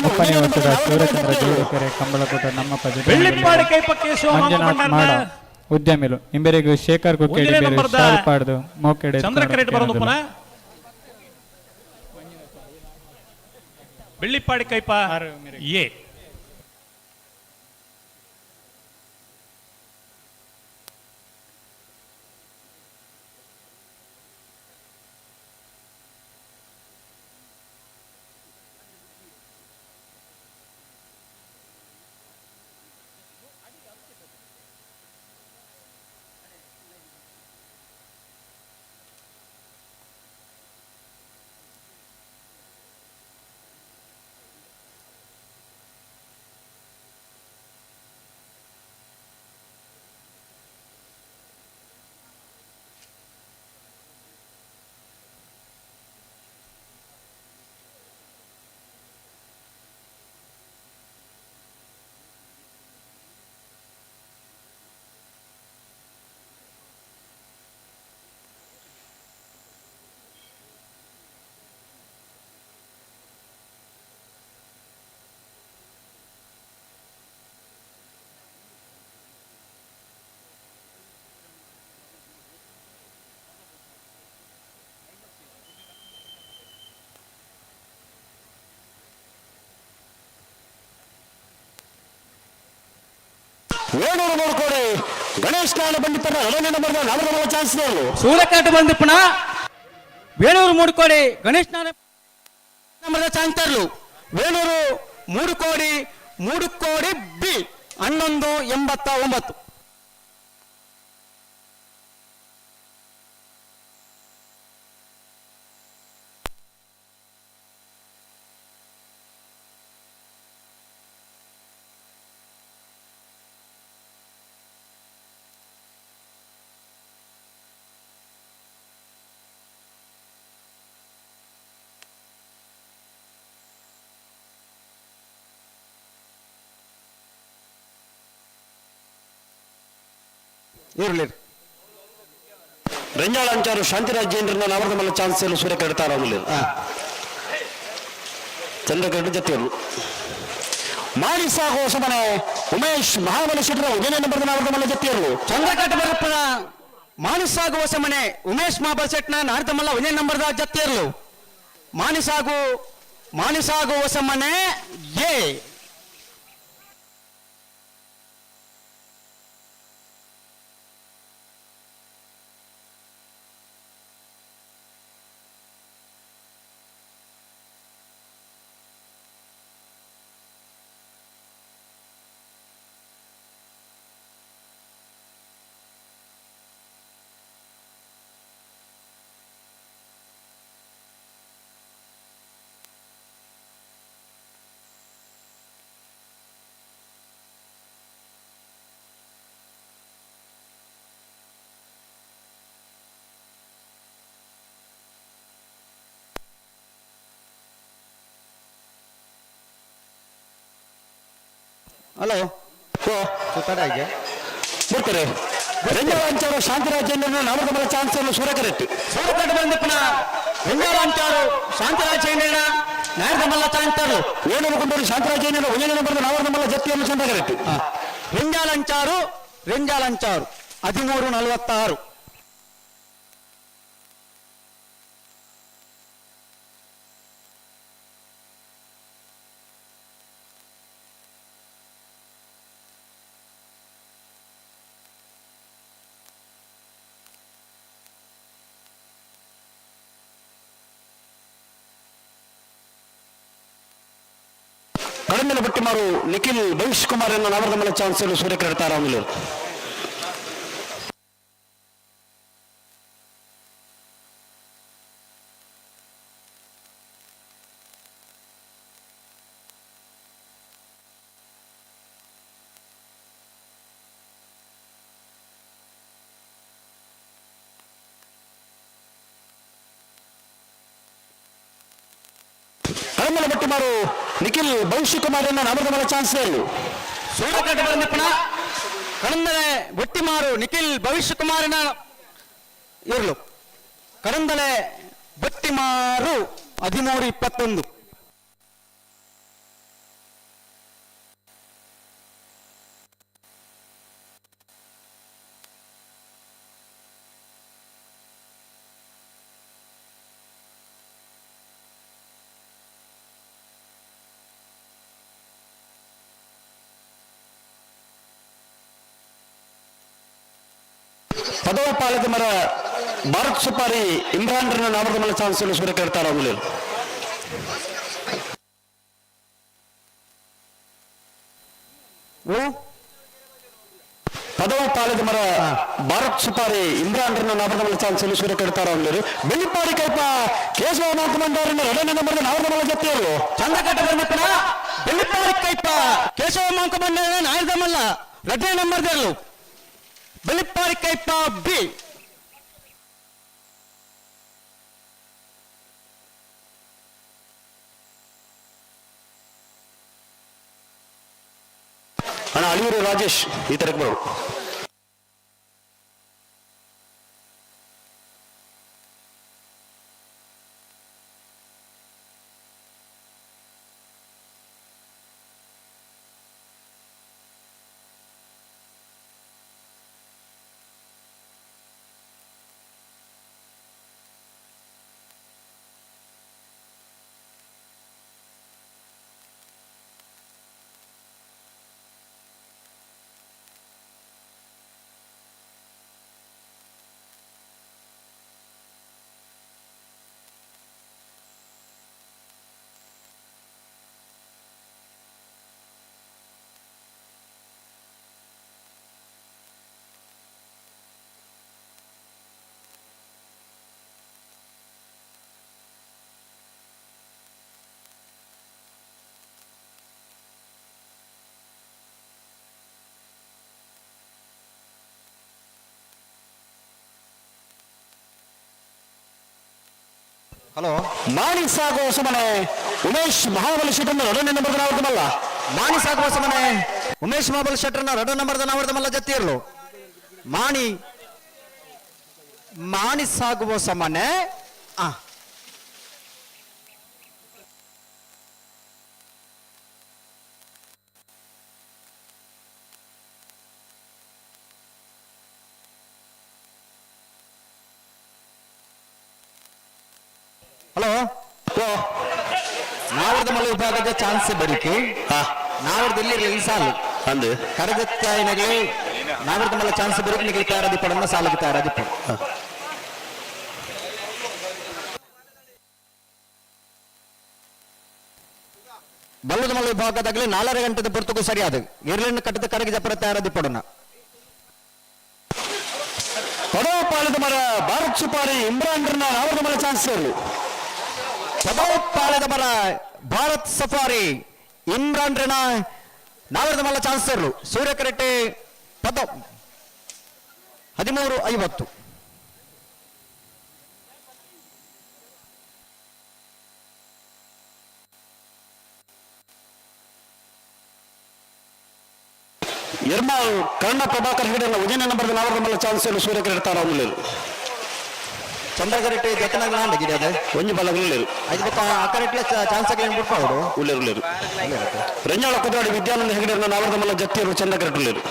ಮುಪ್ಪನೇ ವರ್ಷದ ಸೂರ್ಯಚಂದ್ರ ಜೋಡಿಕೆರೆ ಕಂಬಳಕೂಟ ನಮ್ಮ ಬೆಳ್ಳಿಪ್ಪಾಡಿ ಕೈಪ ಕೇಶವ ಮಂಜುನಾಥ್ ಮಾಡ ಉದ್ಯಮಿಲು ಇಂಬೆರೆಗು ಶೇಖರ್ ಕುಕ್ಕೇಡಿ ಬೇರೆ ಶಾಲ್ ಪಾಡ್ದು ಮೋಕೆಡೆ ಚಂದ್ರಕರೆಡ್ಡಿ ಬರೋದು ಪುನಃ ಬೆಳ್ಳಿಪ್ಪಾಡಿ ಕೈಪ ಎ ಏಳ್ನೂರು ಮೂರು ಕೋಡಿ ಗಣೇಶ್ ನಾಣ ಪಂಡಿತರ ಎರಡನೇ ನಂಬರ್ ನಾಲ್ಕು ಚಾನ್ಸ್ ಸೂಲಕಾಟ ಬಂದು ಪುನಃ ವೇಣೂರು ಮೂರು ಕೋಡಿ ಗಣೇಶ್ ನಾಣ ನಂಬರ್ದ ಚಾನ್ಸ್ ತರಲು ವೇಣೂರು 3 ಕೋಡಿ 3 ಕೋಡಿ ಬಿ 11.89. ಇರಲಿ ರಂಜಾಳ ಅಂಚಾರು ಶಾಂತಿರಾಜ್ ಜೈನರನ್ನ ನವರದ ಮಲ್ಲ ಚಾನ್ಸ್ ಸೂರ್ಯ ಕೆಡ್ತಾರ ಚಂದ್ರಕರಡು ಜೊತೆಯವರು ಮಾಣಿಸಾಗೋ ಹೊಸಮನೆ ಉಮೇಶ್ ಮಹಾಬಲ ಶೆಟ್ಟರ ಒಂದನೇ ನಂಬರ್ ನವರದ ಮಲ್ಲ ಜೊತೆಯವರು ಚಂದ್ರಕಟ್ಟ ಬರಪ್ಪನ ಮಾಣಿಸಾಗು ಹೊಸಮನೆ ಉಮೇಶ್ ಮಹಾಬಲ ಶೆಟ್ನ ನಾರದಮಲ್ಲ ಒಂದನೇ ನಂಬರ್ದ ಜೊತೆಯರು ಮಾಣಿಸಾಗು ಮಾಣಿಸಾಗು ಹೊಸಮನೆ ಎ ಹಲೋ ಬರ್ತಾರೆ. ರೆಂಜಾಲ ಶಾಂತಿರಾಜೇಂದ್ರ ನಾಮಕಮಲ ಚಾನ್ಸರ್ ಸೂರಕರೆಟ್. ಸೂರಕರೆಟ್ ಬಂದಿಪ್ಪನ ರೆಂಜಾಲ ಅಂಚಾರು ಶಾಂತಿರಾಜೇಂದ್ರ ನಾಯಕಮಲ್ಲ ಚಾನ್ಸರ್. ವೇಣೂರು ಕುಂಡೂರು ಶಾಂತಿರಾಜೇಂದ್ರ ಒಂದನೇ ನಂಬರ್ ನಾವರ್ದಮಲ್ಲ ಜತ್ತಿಯನ್ನು ಚಂದ್ರಕರೆಟ್. ರೆಂಜಾಲಂಚಾರು ರೆಂಜಾಲಂಚಾರು 13:46. ಕಡಂದಲ ಬಟ್ಟಿಮಾರು ನಿಖಿಲ್ ಭವಿಷ್ ಕುಮಾರ್ ಎನ್ನ ನವರದಮಲ ಚಾನ್ಸರ್ ಸೂರ್ಯಕಿರಣ ತಾರಾಮುಲು. ಕಡಂದಲ ಬಟ್ಟಿಮಾರು ನಿಖಿಲ್ ಭವಿಷ್ಯ ಕುಮಾರ್ ಎನ್ನ ನವರದಮಲ ಚಾನ್ಸರ್. ಸೂರಕಟ್ಟೆ ಬಂದಿಪ್ಪನ ಕಡಂದಲೆ ಬೊಟ್ಟಿಮಾರು ನಿಖಿಲ್ ಭವಿಷ್ಯ ಕುಮಾರನ ಇರ್ಲು. ಕಡಂದಲೆ ಬೊಟ್ಟಿಮಾರು 13:21. ಪದವ ಪಾಲದ ಮರ ಭಾರತ್ ಸುಪಾರಿ ಇಮ್ರಾನ್ ನಾಮದ ಚಾನ್ಸರ್ ಸೂರ್ಯಕರ್ತಾರ. ಪದವ ಪಾಲದ ಮರ ಭಾರತ್ ಸುಪಾರಿ ಇಮ್ರಾನ್ ನಾಮದ ಚಾನ್ಸರ್ ಸೂರ್ಯಕರ್ತಾರ. ಬೆಳ್ಳಿಪಾಡಿ ಕೈಪ ಕೇಶವ ಮಾಂಕಮಂಡಾರನ್ನ ಎರಡನೇ ನಂಬರ್ ನಾಮದ ಜೊತೆಯವರು. ಚಂದ್ರಕಟ್ಟ ಬಂದಿಪ್ಪನ ಬೆಳ್ಳಿಪಾಡಿ ಕೈಪ ಕೇಶವ ಮಾಂಕಮಂಡಾರ ನಾಯದಮಲ್ಲ ಎರಡನೇ ನಂಬರ್ ದೇರ್ಲು. ಬೆಳ್ಳಿಪಾಡಿ ಕೈಪ ಬಿ. ಅಣ್ಣ ಅಳಿಯೂರು ರಾಜೇಶ್ ಈ ತರಕ್ಕೆ ಬರೋರು. ಹಲೋ ಮಾಣಿ ಸಾಗೋ ಸಮನೆ ಉಮೇಶ್ ಮಹಾಬಲ ಶೆಟ್ಟರ್ ಎರಡನೇ ನಂಬರ್ ನಾವರ್ದಮಲ್ಲ. ಮಾಣಿ ಸಾಗುವ ಸಮನೆ ಉಮೇಶ್ ಮಹಾಬಲ ಶೆಟ್ಟರ್ನ ಎರಡನೇ ನಂಬರ್ದ ನಾವರ್ದಮಲ್ಲ ಜತ್ತಿಯರ್ಲು. ಮಾಣಿ ಮಾಣಿ ಸಾಗುವ ಸಮನೆ ಆ ಹಲೋ ನಾವರ್ದ ಮಲ್ಲ ವಿಭಾಗದ ಚಾನ್ಸ್ ಬರಿಕೆ ನಾವರ್ದ ಇಲ್ಲಿ ಈ ಸಾಲು ಅಂದು ಕರಗತ್ತಾಯಿನಗಲೇ ನಾವರ್ದ ಮಲ್ಲ ಚಾನ್ಸ್ ಬರಿಕೆ ನಿಗಲಿ ತಯಾರದಿಪ್ಪಡನ್ನ ಸಾಲಿಗೆ ತಯಾರದಿಪ್ಪ. ಬಲ್ಲದ ಮಲ್ಲ ವಿಭಾಗದಾಗಲೇ 4.5 ಗಂಟೆದ ಪೊರ್ತುಗೂ ಸರಿಯಾದ ಇರ್ಲಿನ ಕಟ್ಟದ ಕರಗಿ ಜಪರ ತಯಾರದಿಪ್ಪಡನ್ನ. ಪದವ ಪಾಲದ ಮರ ಭಾರತ್ ಸುಪಾರಿ ಇಮ್ರಾನ್ ನಾವರ್ದ ಮಲ್ಲ ಚಾನ್ಸ್. ಪದವ ಪಾಲದ ಮರ ಭಾರತ್ ಸಫಾರಿ ಇಮ್ರಾನ್ ರೆನ ನಾವರ್ದ ಮಲ್ಲ ಚಾನ್ಸರ್ಲು. ಸೂರ್ಯಕರೆಟ್ಟೆ ಪದ 13:50. ಎರ್ಮಾಲ್ ಕರ್ಣ ಪ್ರಭಾಕರ್ ಹೆಗಡೆ ಒಂಜನೇ ನಂಬರ್ ನಾವರ ಚಾನ್ಸ್ ಸೂರ್ಯಕಿರಣ ತಾರಾವುಲೇರು. ಚಂದ್ರಗರೆಟ್ ಜತನಗಳ ಗಿಡದ ಒಂಜಿ ಬಲಗುಲೇರು. ಐದು ಬೊಕ್ಕ ಆ ಕರೆಟ್ಲೆ ಚಾನ್ಸ್ ಆಗ್ಲಿ ಬಿಡ್ಪಾವಡು. ಉಲ್ಲೇರು ಉಲ್ಲೇರು. ರೆಂಜಾಳ ಕುದ್ರಾಡಿ ವಿದ್ಯಾನಂದ ಹೆಗಡೆ ನಾವರದ ಮಲ್ಲ ಜತ್ತಿಯರು ಚಂದ್ರಕರೆಟ್ ಉಲ್ಲೇರು.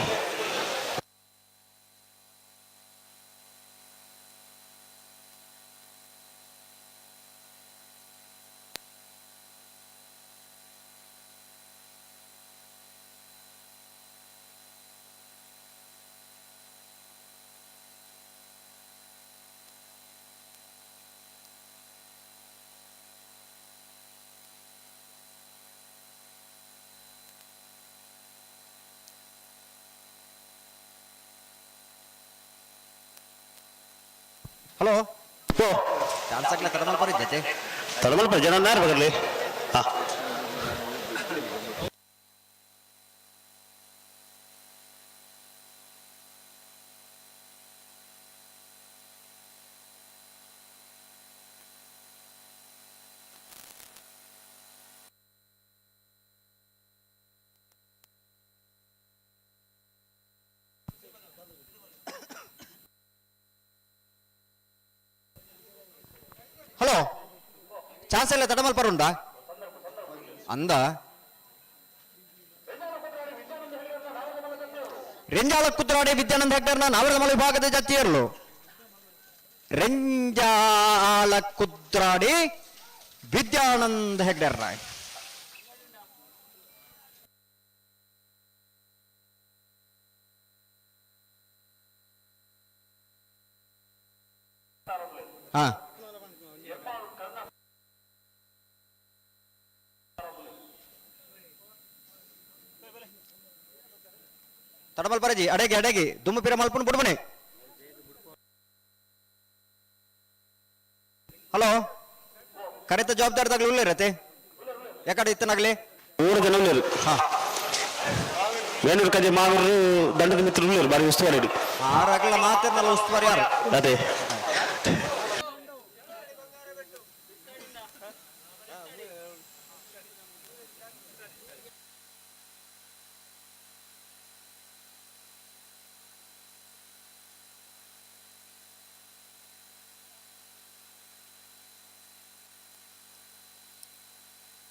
ಹಲೋ, ಚಾನ್ಸ್ ಆಗ್ಲಿ ತಡಮಲ್ ಪರಿದ್ದೆ. ತಡಮಲ್ಪ ಜನ ಬರಲಿ. ಹಾ, ಹಲೋ, ಚಾನ್ಸ್ ಎಲ್ಲ ತಡಮಲ್ ಪರುಂಡಾ ಅಂದ. ರೆಂಜಾಳ ಕುದ್ರಾಡಿ ವಿದ್ಯಾನಂದ ಹೆಗ್ಡರ್ನ ನಾವರದಮಲ ವಿಭಾಗದ ಜಾತಿಯರ್ಲು. ರೆಂಜಾಳ ಕುದ್ರಾಡಿ ವಿದ್ಯಾನಂದ ಹೆಗ್ಡರ್. ಹಾ, ತಡಮಲ್ ಪರಜಿ ಅಡೆಗೆ ಅಡೆಗೆ ದುಮ್ಮು ಪಿರ ಮಲ್ಪುನ್ ಬುಡ್ಬನೆ. ಹಲೋ, ಕರೆತ ಜವಾಬ್ದಾರಿದಾಗ್ಲಿ ಉಳ್ಳೇರತೆ ಯಾಕಡೆ ಇತ್ತನಾಗ್ಲಿ. ಮೂರು ಜನ ಉಳ್ಳೇರು. ಹಾ, ವೇಣೂರು ಕಜೆ ಮಾವೂರು ದಂಡದ ಮಿತ್ರರು ಉಳ್ಳೇರು, ಬಾರಿ ಉಸ್ತುವಾರಿ. ಆರಾಗಲ ಮಾತಿರ್ನಲ್ಲ ಉಸ್ತುವಾರಿ ಯಾರು? ಅದೇ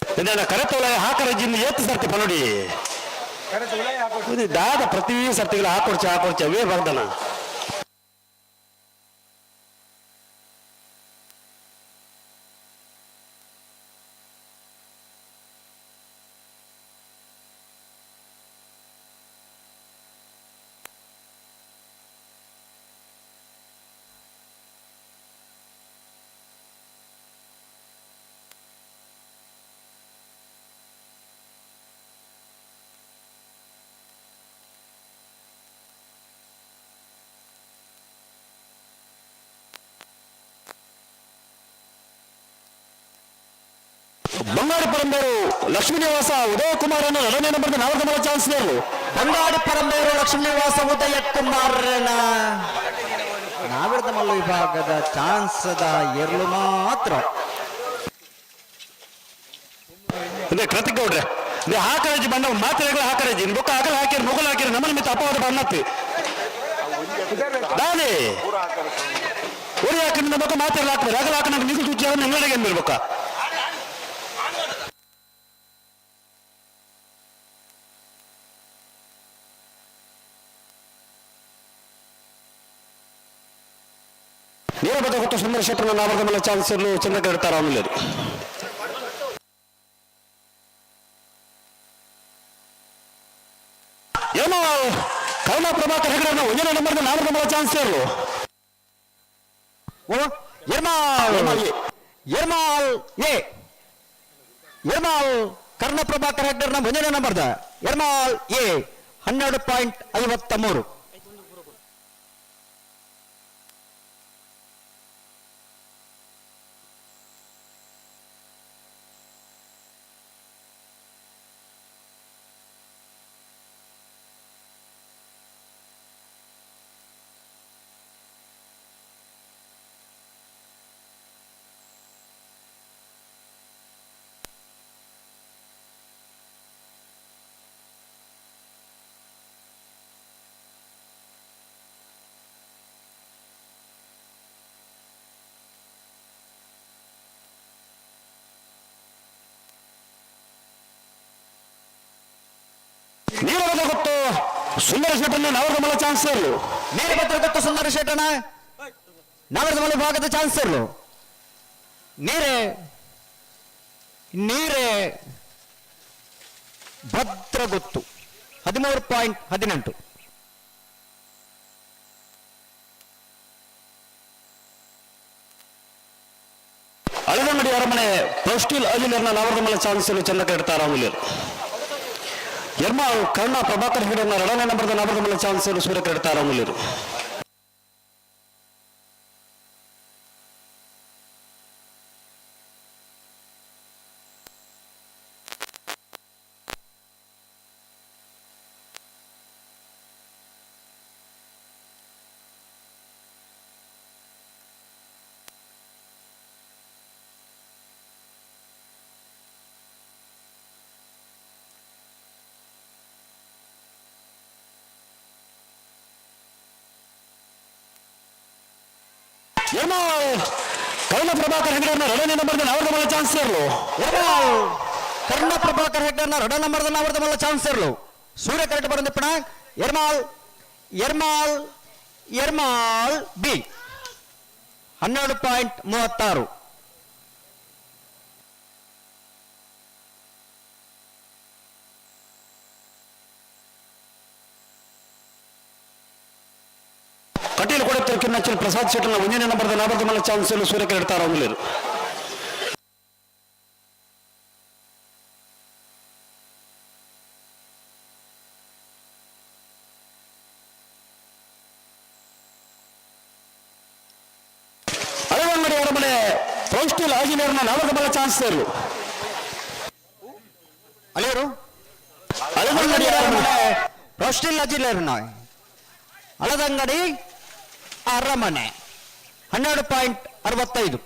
ಇದನ್ನ ಕರೆತೋಳ ಹಾಕರಜ್ಜಿಂದ ಏತ್ ಸರ್ತಿ ಪನೋಡಿ ಇದು ದಾದ ಪ್ರತಿ ಸರ್ತಿಗಳ ಹಾಕೊಡ್ಚ ಹಾಕೊಡ್ಚ ಅವೇ ಬರ್ದನ. ಬಂಗಾಡಿ ಪರಂಬೇರು ಲಕ್ಷ್ಮೀ ನಿವಾಸ ಉದಯ ಕುಮಾರ್ ಅನ್ನು ಎರಡನೇ ನಂಬರ್ ನಾಲ್ಕು ಚಾನ್ಸ್ ನೇರಲು. ಬಂಗಾಡಿ ಪರಂಬೇರು ಲಕ್ಷ್ಮೀ ನಿವಾಸ ಉದಯ ಕುಮಾರನ ನಾವಿರದ ಮಲ್ಲು ವಿಭಾಗದ ಚಾನ್ಸದ ಎರಲು ಮಾತ್ರ. ಅದೇ ಕೃತಿಕ್ ಗೌಡ್ರೆ, ಅದೇ ಹಾಕರಜ್ಜಿ ಬಂದ ಮಾತ್ರೆಗಳು ಹಾಕರಜ್ಜಿ ಬೊಕ್ಕ ಆಗಲ ಹಾಕಿರಿ ಮೊಗಲ್ ಹಾಕಿರಿ ನಮ್ಮಲ್ಲಿ ಮಿತ್ತ ಅಪವಾದ ಬಣ್ಣತ್ತಿ ದಾನೆ ಊರಿ ಹಾಕಿ ಬೊಕ್ಕ ಮಾತ್ರೆ ಹಾಕ್ಬೇಕು ಆಗಲ ಹಾಕ ನಂಗೆ ನಿಗು ಸೂಚಿ ಅವನ್ನ ಎಂದಿರ್ಬೇಕ. ನೇರ ಕೊಟ್ಟು ಸುಂದರ ಶೆಟ್ಟರ್ನ ನಾವರದ ಮೇಲೆ ಚಾನ್ಸ್ ಇರಲು ಚಂದ್ರಕರ್ ಆಮೇಲೆ. ಏನೋ ಕರುಣಾ ಪ್ರಭಾಕರ್ ಹೆಗಡೆ ಒಂದನೇ ನಂಬರ್ ನಾವರದ ಮೇಲೆ ಚಾನ್ಸ್ ಇರಲು. ಎರ್ಮಾಲ್ ಎರ್ಮಾಲ್ ಎ ಎರ್ಮಾಲ್ ಕರ್ಣ ಪ್ರಭಾಕರ್ ಹೆಗ್ಡರ್ನ ಒಂದನೇ ನಂಬರ್ದ ಎರ್ಮಾಲ್ ಎ 12.53. ಸುಂದರ ಶೆಟ್ಟನ ನವರದಮಲ ಚಾನ್ಸರ್ಲು. ನೀರು ಭದ್ರಗೊತ್ತು ಸುಂದರ ಶೆಟ್ಟನ ನವರದಮಲ ವಿಭಾಗದ ಚಾನ್ಸರ್ಲು. ನೀರೇ ನೀರೇ ಭದ್ರಗೊತ್ತು 13.18. ಅಳದಂಗಡಿ ಅರಮನೆ ಪೌಷ್ಟಿಲ್ ಅಜಿಲರ್ನ ನವರದಮಲ ಚಾನ್ಸರ್ಲು ಚಂದ್ರಕರೆಡ್ತಾರಾಮುಲೇರು. ಎರ್ಮಾಳ್ ಕರ್ಣ ಪ್ರಭಾಕರ್ ಹೆಗಡೆನ ಎರಡನೇ ನಂಬರ್ದ ನವರದಮಲ ಚಾನ್ಸರ್ಲು ಸೂರ್ಯಕರೆಡ್ತಾರಾಮುಲೇರು. ಕರ್ಣ ಪ್ರಭಾಕರ್ ಹೆಗಡೆನ ಎರಡನೇ ನಂಬರ್ದ ನವರದಮಲ ಚಾನ್ಸರ್ಲು. ಕರ್ಣ ಪ್ರಭಾಕರ್ ಹೆಗಡೆನ ಎರಡನೇ ನಂಬರ್ದ ನವರದಮಲ ಚಾನ್ಸರ್ಲು. ಸೂರ್ಯ ಕರೆಕ್ಟ್ ಬರಂದಿಪ್ಪಣ. ಎರ್ಮಾಲ್ ಎರ್ಮಾಲ್ ಎರ್ಮಾಲ್ ಬಿ 12.36. ಕಟೀಲು ಕೊಡುತ್ತಾರೆ ಕಿನ್ನಚ್ಚಲ್ ಪ್ರಸಾದ್ ಶೆಟ್ಟನ ಒಂದನೇ ನಂಬರ್ದ ನವರದಮಲ ಚಾನ್ಸರ್ಲು ಸೂರ್ಯ ಕರೆಡ್ತಾರಾಮುಲೇರು. ಅಳವಂಗಡಿ ಅರಮನೆ ಪೌಷ್ಟಿಲ್ ಆಂಜನೇಯರ್ನ ನವರದಮಲ ಚಾನ್ಸರ್ಲು. ಅಳಿಯರು ಅಳವಂಗಡಿ ಅರಮನೆ ಪೌಷ್ಟಿಲ್ ಅಜಿಲೇರ್ನ ಅಳದಂಗಡಿ ಅರಮನೆ 12.65.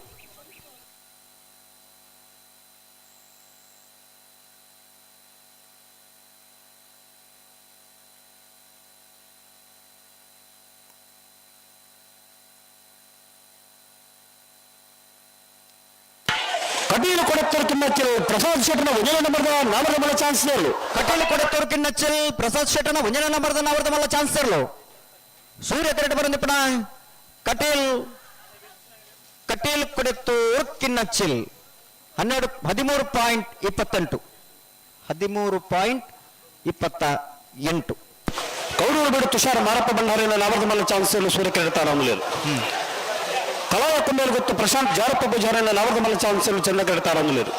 ಕಟೀಲು ಕೊಡತ್ತೂರು ಕಿನ್ನಚ್ಚಲ್ ಪ್ರಸಾದ್ ಶೆಟ್ಟನ ಒಂದನೇ ನಂಬರ್ದ ನವರದಮಲ ಚಾನ್ಸರ್ಲು. ಕಟೀಲು ಕೊಡತ್ತೂರು ಕಿನ್ನಚ್ಚಲ್ ಪ್ರಸಾದ್ ಶೆಟ್ಟನ ಒಂದನೇ ನಂಬರ್ದ ನವರದಮಲ ಚಾನ್ಸರ್ಲು. ಸೂರ್ಯ ಕರೆಕ್ಟ್ ಬರಂದಿಪ್ಪಣ. ಕಟೀಲ್ ಕಟೀಲ್ ಕೊಡತ್ತೂರು ಕಿನ್ನಚ್ಚಿಲ್ 13.28. 13.28. ಕೌಡೂರು ಬೀಡು ತುಷಾರ ಮಾರಪ್ಪ ಭಂಡಾರಿನ ನವರದಮಲ ಚಾನ್ಸರ್ಲು ಸೂರ್ಯ ಕರೆಡ್ತಾರಾಮುಲೇರು. ಕಲಾವ ಕುಂಬೇಲ್ ಗೊತ್ತು ಪ್ರಶಾಂತ್ ಜಾರಪ್ಪ ಪೂಜಾರಿನ ನವರದಮಲ ಚಾನ್ಸರ್ಲು ಚಂದ್ರ ಕರೆಡ್ತಾರಾಮುಲೇರು.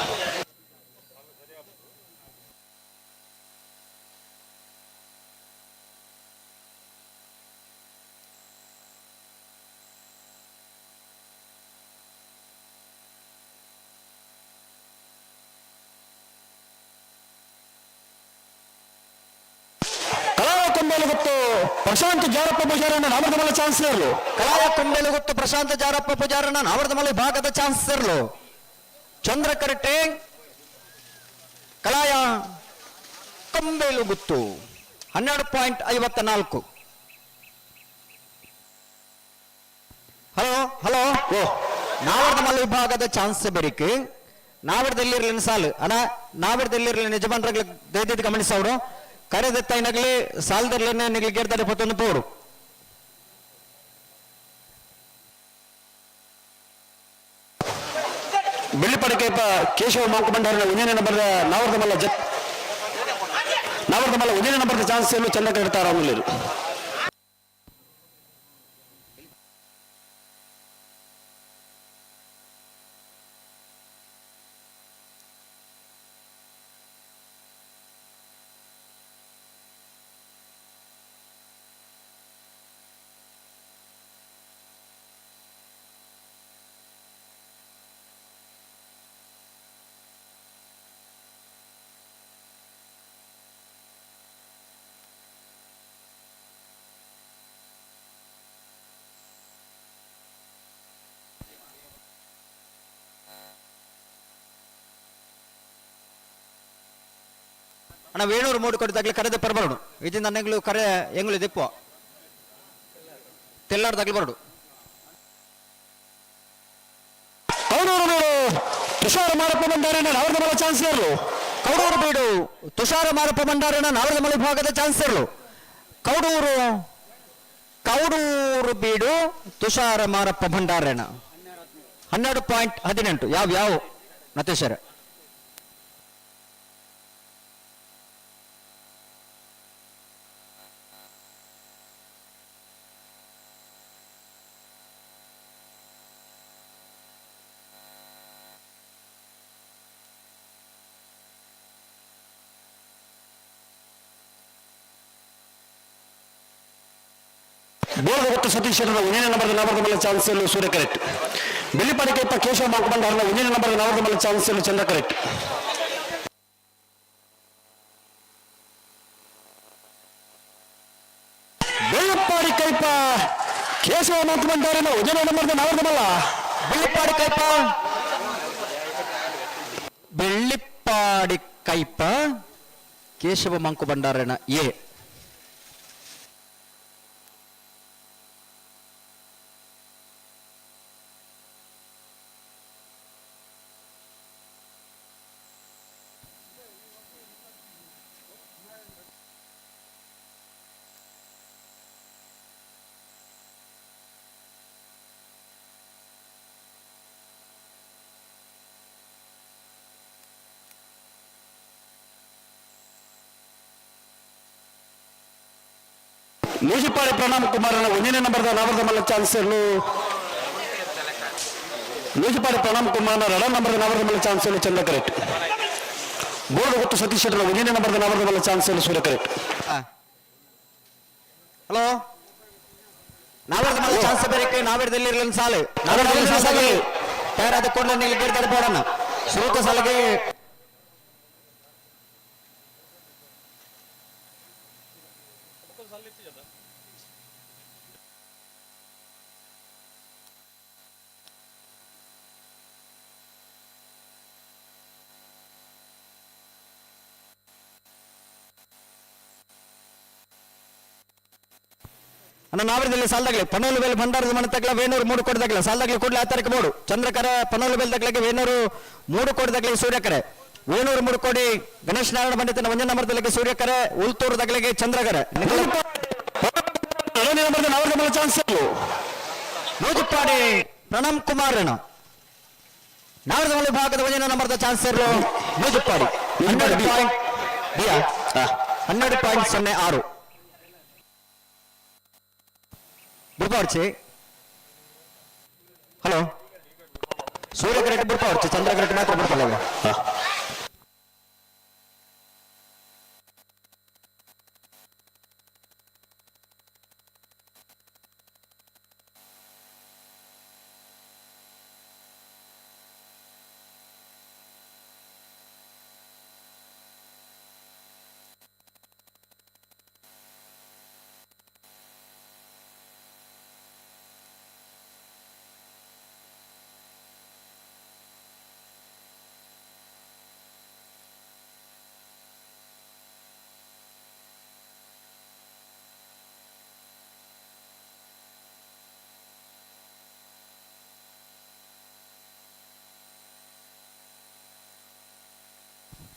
ಗೊತ್ತು ಪ್ರಶಾಂತ್ ಜಾರಪ್ಪ ಪೂಜಾರನ ನವರದಮಲ ಚಾನ್ಸಲರ್ಲು. ಕಲಾವ ಕುಂಬೇಲು ಗೊತ್ತು ಪ್ರಶಾಂತ್ ಜಾರಪ್ಪ ಪೂಜಾರನ ನವರದಮಲ ವಿಭಾಗದ ಚಾನ್ಸಲರ್ಲು. ಚಂದ್ರ ಕರಟೆ ಕಲಾಯ ಕೊಂಬೇಲು ಗುತ್ತು 12.54. ಹಲೋ ಹಲೋ ಓ ನಾವರ್ದಮಲ್ಲ ವಿಭಾಗದ ಚಾನ್ಸ್ ಬೆರಿಕ್ ನಾವರ್ದಲ್ಲಿರ್ಲಿನ ಸಾಲು ಅಣ್ಣ ನಾವರ್ದಲ್ಲಿರ್ಲಿನ ಯಜಮಾನ್ರಗ್ಲ ದಯದಿದ್ದು ಗಮನಿಸವರು ಕರೆದತ್ತೈನಗಲಿ ಸಾಲದರ್ಲೇನೆ ನಿಗ್ಲಿ ಗೇರ್ದಾಡೆ ಪತ್ತೊಂದು ಪೋಡು. ಬೆಳ್ಳಿಪಡಕೇಪ ಕೇಶವ ಮಾಂಕು ಭಂಡಾರಿನ ಒಂದನೇ ನಂಬರ್ದ ನಾವರ್ದಮಲ್ಲ ಜತ್ ನಾವರ್ದಮಲ್ಲ ಒಂದನೇ ನಂಬರ್ದ ಚಾನ್ಸ್ ಚಂದ್ರ ಕರೆಡ್ತಾರಾಮುಲೇರು. ಅಣ್ಣ ವೇಣೂರು ಮೂಡು ಕೊಟ್ಟು ಕರೆದ ಪರ್ಬರೋಡು ಇದರಿಂದ ಅನ್ನಗಳು ಕರೆ ಎಂಗಳು ದಿಪ್ಪು ತೆಲ್ಲಾರ್ದಾಗ್ಲಿ ಬರಡು. ಕೌಡೂರು ಬೀಡು ತುಷಾರ ಮಾರಪ್ಪ ಭಂಡಾರಿನ ನವರದಮಲ ಚಾನ್ಸಲರ್ಲು. ಕೌಡೂರು ಬೀಡು ತುಷಾರ ಮಾರಪ್ಪ ಭಂಡಾರಿನ ನವರದಮಲ ವಿಭಾಗದ ಚಾನ್ಸಲರ್ಲು. ಕೌಡೂರು ಕೌಡೂರು ಬೀಡು ತುಷಾರ ಮಾರಪ್ಪ ಭಂಡಾರಣ 12.18. ಯಾವ ಯಾವ ನತೇಶ್ವರ ಬೋರ್ಡ್ ಸತೀಶ್ ಒಂದನೇ ನಂಬರ್ ನವರದ ಮಲ್ಲ ಚಾನ್ಸ್ ಸೂರ್ಯ ಕರೆಕ್ಟ್. ಬೆಳ್ಳಿಪಾಡಿ ಕೈಪ ಕೇಶವ ಮಾಕುಬಂಡಾರನ ಒಂದನೇ ನಂಬರ್ ನವರದ ಮಲ್ಲ ಚಾನ್ಸ್ ಚಂದ್ರ ಕರೆಕ್ಟ್. ಬೆಳ್ಳಿಪಾಡಿ ಕೈಪ ಕೇಶವ ಮಾಕುಬಂಡಾರನ ಒಂದನೇ ನಂಬರ್ ನವರದ ಮಲ್ಲ. ಬೆಳ್ಳಿಪಾಡಿ ಕೈಪ ಬೆಳ್ಳಿಪಾಡಿ ಕೈಪ ಕೇಶವ ಮಂಕು ಭಂಡಾರನ ಎ. ನೂಜಿಪಾಡಿ ಪ್ರಣಾಮ್ ಕುಮಾರನ ಒಂದನೇ ನಂಬರ್ದ ನವರದ ಮಲ್ಲ ಚಾನ್ಸ್ ನೂಜಿಪಾಡಿ ಪ್ರಣಾಮ್ ಕುಮಾರನ ಎರಡ ನಂಬರ್ದ ನವರದ ಮಲ್ಲ ಚಾನ್ಸ್ ಚಂದ್ರ ಕರೆಕ್ಟ್. ಬೋರ್ಡ್ ಗೊತ್ತು ಸತೀಶ್ ಶೆಟ್ಟರ್ ಒಂದನೇ ನಂಬರ್ದ ನವರದ ಮಲ್ಲ ಚಾನ್ಸ್ ಸೂರ್ಯ ಕರೆಕ್ಟ್. ಹಲೋ ನಾವರದ ಮಲ್ಲ ಚಾನ್ಸ್ ಬೇರೆ ನಾವೇರದಲ್ಲಿ ಇರಲಿಲ್ಲ ಸಾಲು ನಾವೇರದಲ್ಲಿ ಸಾಲು ತಯಾರಾದ ಕೊಂಡ ನಿಲ್ಗಿರ್ತಾರೆ ಬೋಡನ್ನ ಸುರುತ ಸಾಲಿಗೆ ಅಣ್ಣ ನಾವರದಲ್ಲಿ ಸಾಲದಾಗಲಿ ಪನೋಲು ಬೇಲ್ ಭಂಡಾರದ ಮನೆ ತಗ್ಲ ವೇಣೂರು 3 ಕೋಟಿ ತಗ್ಲ ಸಾಲದಾಗಲಿ ಕೂಡಲೇ ಆತರಕ್ಕೆ ಬೋಡು ಚಂದ್ರಕರ ಪನೋಲು ಬೇಲ್ ತಗ್ಲಕ್ಕೆ ವೇಣೂರು 3 ಕೋಟಿ ತಗ್ಲಿಗೆ ಸೂರ್ಯಕರೆ ವೇಣೂರು 3 ಕೋಟಿ ಗಣೇಶ್ ನಾರಾಯಣ ಪಂಡಿತನ ಒಂದೇ ನಂಬರ್ ತಲೆಗೆ ಸೂರ್ಯಕರೆ ಉಲ್ತೂರು ತಗ್ಲಿಗೆ ಚಂದ್ರಕರೆ ನೂಜುಪ್ಪಾಡಿ ಪ್ರಣಮ್ ಕುಮಾರ್ ನಾವರದಮಲ್ಲಿ ಭಾಗದ ಒಂದೇ ನಂಬರ್ದ ಚಾನ್ಸರ್ ನೂಜುಪ್ಪಾಡಿ 12.06 ಬುರ್ಪಾಡ್ಚಿ. ಹಲೋ ಸೂರ್ಯ ಕರೆಕ್ಟ್ ಬುರ್ಪಾಡ್ಚಿ ಚಂದ್ರ ಕರೆಕ್ಟ್ ಮಾತ್ರ ಬುರ್ಪಲ್ಲ.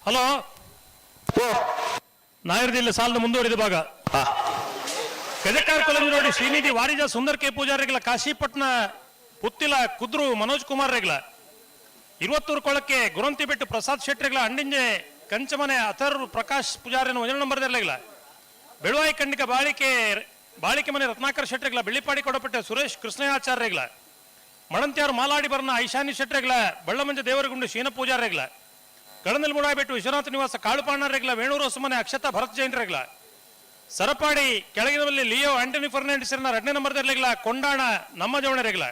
ಹಲೋ ನಾಯರದಿಲ್ಲ ಸಾಲದ ಮುಂದುವರಿದ ಭಾಗ ಕಜಕ್ಕಾರ್ ಕಾಲೇಜ್ ನೋಡಿ ಶ್ರೀನಿಧಿ ವಾರಿಜ ಸುಂದರ್ ಕೆ ಪೂಜಾರಿಗಳ ಕಾಶಿಪಟ್ನ ಪುತ್ತಿಲ ಕುದ್ರು ಮನೋಜ್ ಕುಮಾರ್ ರೆಗ್ಲ 20 ಕೊಳಕ್ಕೆ ಗುರಂತಿ ಬೆಟ್ಟು ಪ್ರಸಾದ್ ಶೆಟ್ಟರ್ಗಳ ಅಂಡಿಂಜೆ ಕಂಚಮನೆ ಅಥರ್ ಪ್ರಕಾಶ್ ಪೂಜಾರಿನ ಒಂದನೇ ನಂಬರ್ ರೆಗ್ಲ ಬೆಳುವಾಯಿ ಖಂಡಿಕ ಬಾಳಿಕೆ ಬಾಳಿಕೆ ಮನೆ ರತ್ನಾಕರ್ ಶೆಟ್ಟರ್ಗಳ ಬೆಳ್ಳಿಪಾಡಿ ಕೊಡಪಟ್ಟೆ ಸುರೇಶ್ ಕೃಷ್ಣಯಾಚಾರ್ಯಗಳ ಮಣಂತ್ಯಾರು ಮಾಲಾಡಿ ಬರ್ನ ಐಶಾನಿ ಶೆಟ್ಟರ್ಗಳ ಬಳ್ಳಮಂಜ ದೇವರಗುಂಡು ಶೀನ ಪೂಜಾರಿಗಳ ಕಡನಲ್ ಮುಡಾಬೆಟ್ಟು ವಿಶ್ವನಾಥ ನಿವಾಸ ಕಾಳುಪಾಣ ರೆಗ್ಲ ವೇಣೂರು ಹೊಸಮನೆ ಅಕ್ಷತಾ ಭರತ್ ಜೈನ್ ರೆಗ್ಲ ಸರಪಾಡಿ ಕೆಳಗಿನವಲ್ಲಿ ಲಿಯೋ ಆಂಟನಿ ಫರ್ನಾಂಡಿಸ್ ಎರಡನೇ ನಂಬರ್ ರೆಗ್ಲ ಕೊಂಡಾಣ ನಮ್ಮ ಜವಣ ರೆಗ್ಲ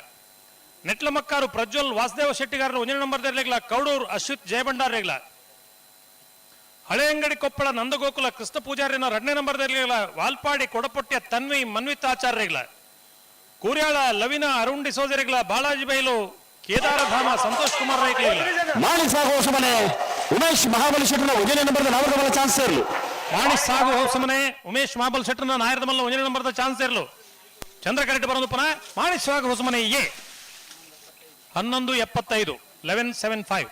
ನೆಟ್ಲಮಕ್ಕಾರು ಪ್ರಜ್ವಲ್ ವಾಸುದೇವ ಶೆಟ್ಟಿಗಾರರು ಒಂದನೇ ನಂಬರ್ ರೆಗ್ಲ ಕೌಡೂರು ಅಶ್ವಿತ್ ಜಯಭಂಡಾರ್ ರೆಗ್ಲ ಹಳೆಯಂಗಡಿ ಕೊಪ್ಪಳ ನಂದಗೋಕುಲ ಕೃಷ್ಣ ಪೂಜಾರಿನ ಎರಡನೇ ನಂಬರ್ ರೆಗ್ಲ ವಾಲ್ಪಾಡಿ ಕೊಡಪೊಟ್ಟೆಯ ತನ್ವಿ ಮನ್ವಿತಾಚಾರ್ಯ ರೆಗ್ಲ ಕೂರ್ಯಾಳ ಲವಿನ ಅರುಣ್ ಡಿಸೋಜ ರೆಗ್ಲ ಬಾಲಾಜಿ ಬೈಲು ಕೇದಾರಧಾಮ ಸಂತೋಷ್ ಕುಮಾರ್ ರೆಗ್ಲ ಮಾಣಿಕ್ ಸಾಗು ಹೊಸಮನೆ ಉಮೇಶ್ ಮಹಾಬಲಿ ಶೆಟ್ಟರ್ನ ಒಂದನೇ ನಂಬರ್ದ ನವರದ ಮಲ್ಲ ಚಾನ್ಸ್ ಇರಲು ಮಾಣಿಕ್ ಸಾಗು ಹೊಸಮನೆ ಉಮೇಶ್ ಮಹಾಬಲ್ ಶೆಟ್ಟರ್ನ ನಾಯರದ ಮಲ್ಲ ಒಂದನೇ ನಂಬರ್ದ ಚಾನ್ಸ್ ಇರಲು ಚಂದ್ರ ಕರೆಕ್ಟ್ ಬರೋದು ಪುನಃ ಮಾಣಿಕ್ ಸಾಗು ಹೊಸಮನೆ ಎ 11.75 11.75.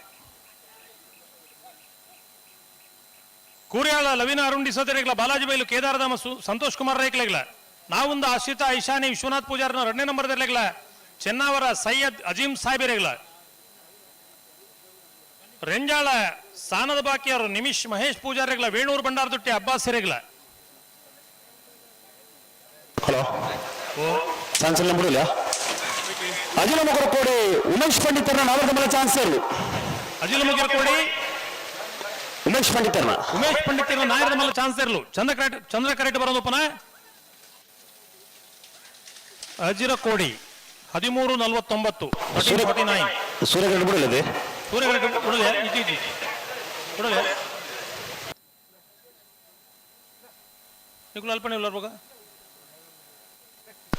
ಕೂರ್ಯಾಳ ಲವಿನ ಅರುಂಡಿ ಸದರಿಗಳ ಬಾಲಾಜಿ ಬೈಲು ಕೇದಾರಧಾಮ ಸಂತೋಷ್ ಕುಮಾರ್ ರೇಕ್ಲೆಗ್ಲ ನಾವುಂದ ಆಶ್ರಿತಾ ಐಶಾನಿ ವಿಶ್ವನಾಥ್ ಪೂಜಾರನ ಎರಡನೇ ನಂಬರ್ ದರ್ಲೆಗ್ಲ ಚೆನ್ನಾವರ ಸೈಯದ್ ಅಜೀಂ ಸಾಹೇಬರೆಗ್ಲ ರೆಂಜಾಳ ಸಾನದ ಬಾಕಿಯವರು ನಿಮಿಷ್ ಮಹೇಶ್ ಪೂಜಾರಿಗಳ ವೇಣೂರು ಬಂಡಾರದುಟ್ಟಿ ಅಬ್ಬಾಸ್ ಹಿರೇಗ್ಲ. ಹಲೋ, ಚಾನ್ಸ್ ಇಲ್ಲ ಬಿಡಲ್ಲ. ಅಜಿಲ ಕೋಡಿ ಉಮೇಶ್ ಪಂಡಿತರ್ನ ನಾವರ್ದ ಮೇಲೆ ಚಾನ್ಸ್ ಇರಲಿ. ಅಜಿಲ ಕೋಡಿ ಉಮೇಶ್ ಪಂಡಿತರ್ನ ಉಮೇಶ್ ಪಂಡಿತರ್ನ ನಾಯರದ ಮೇಲೆ ಚಾನ್ಸ್ ಇರಲು. ಚಂದ್ರ ಕರೆಕ್ಟ್, ಚಂದ್ರ ಕರೆಕ್ಟ್ ಬರೋದಪ್ಪನ. ಅಜಿರ ಕೋಡಿ 13:49, 13:49. ಸೂರ್ಯಗಡ್ಡೆ ಬಿಡಲಿದೆ. ಸೂರ್ಯಗಡ್ಡೆ ಬಿಡಲೆ, ಇಜಿ ಇಜಿ ಬಿಡಲೆ. ನಿಕುಲು ಅಲ್ಪನೆ ಉಲ್ಲರ್.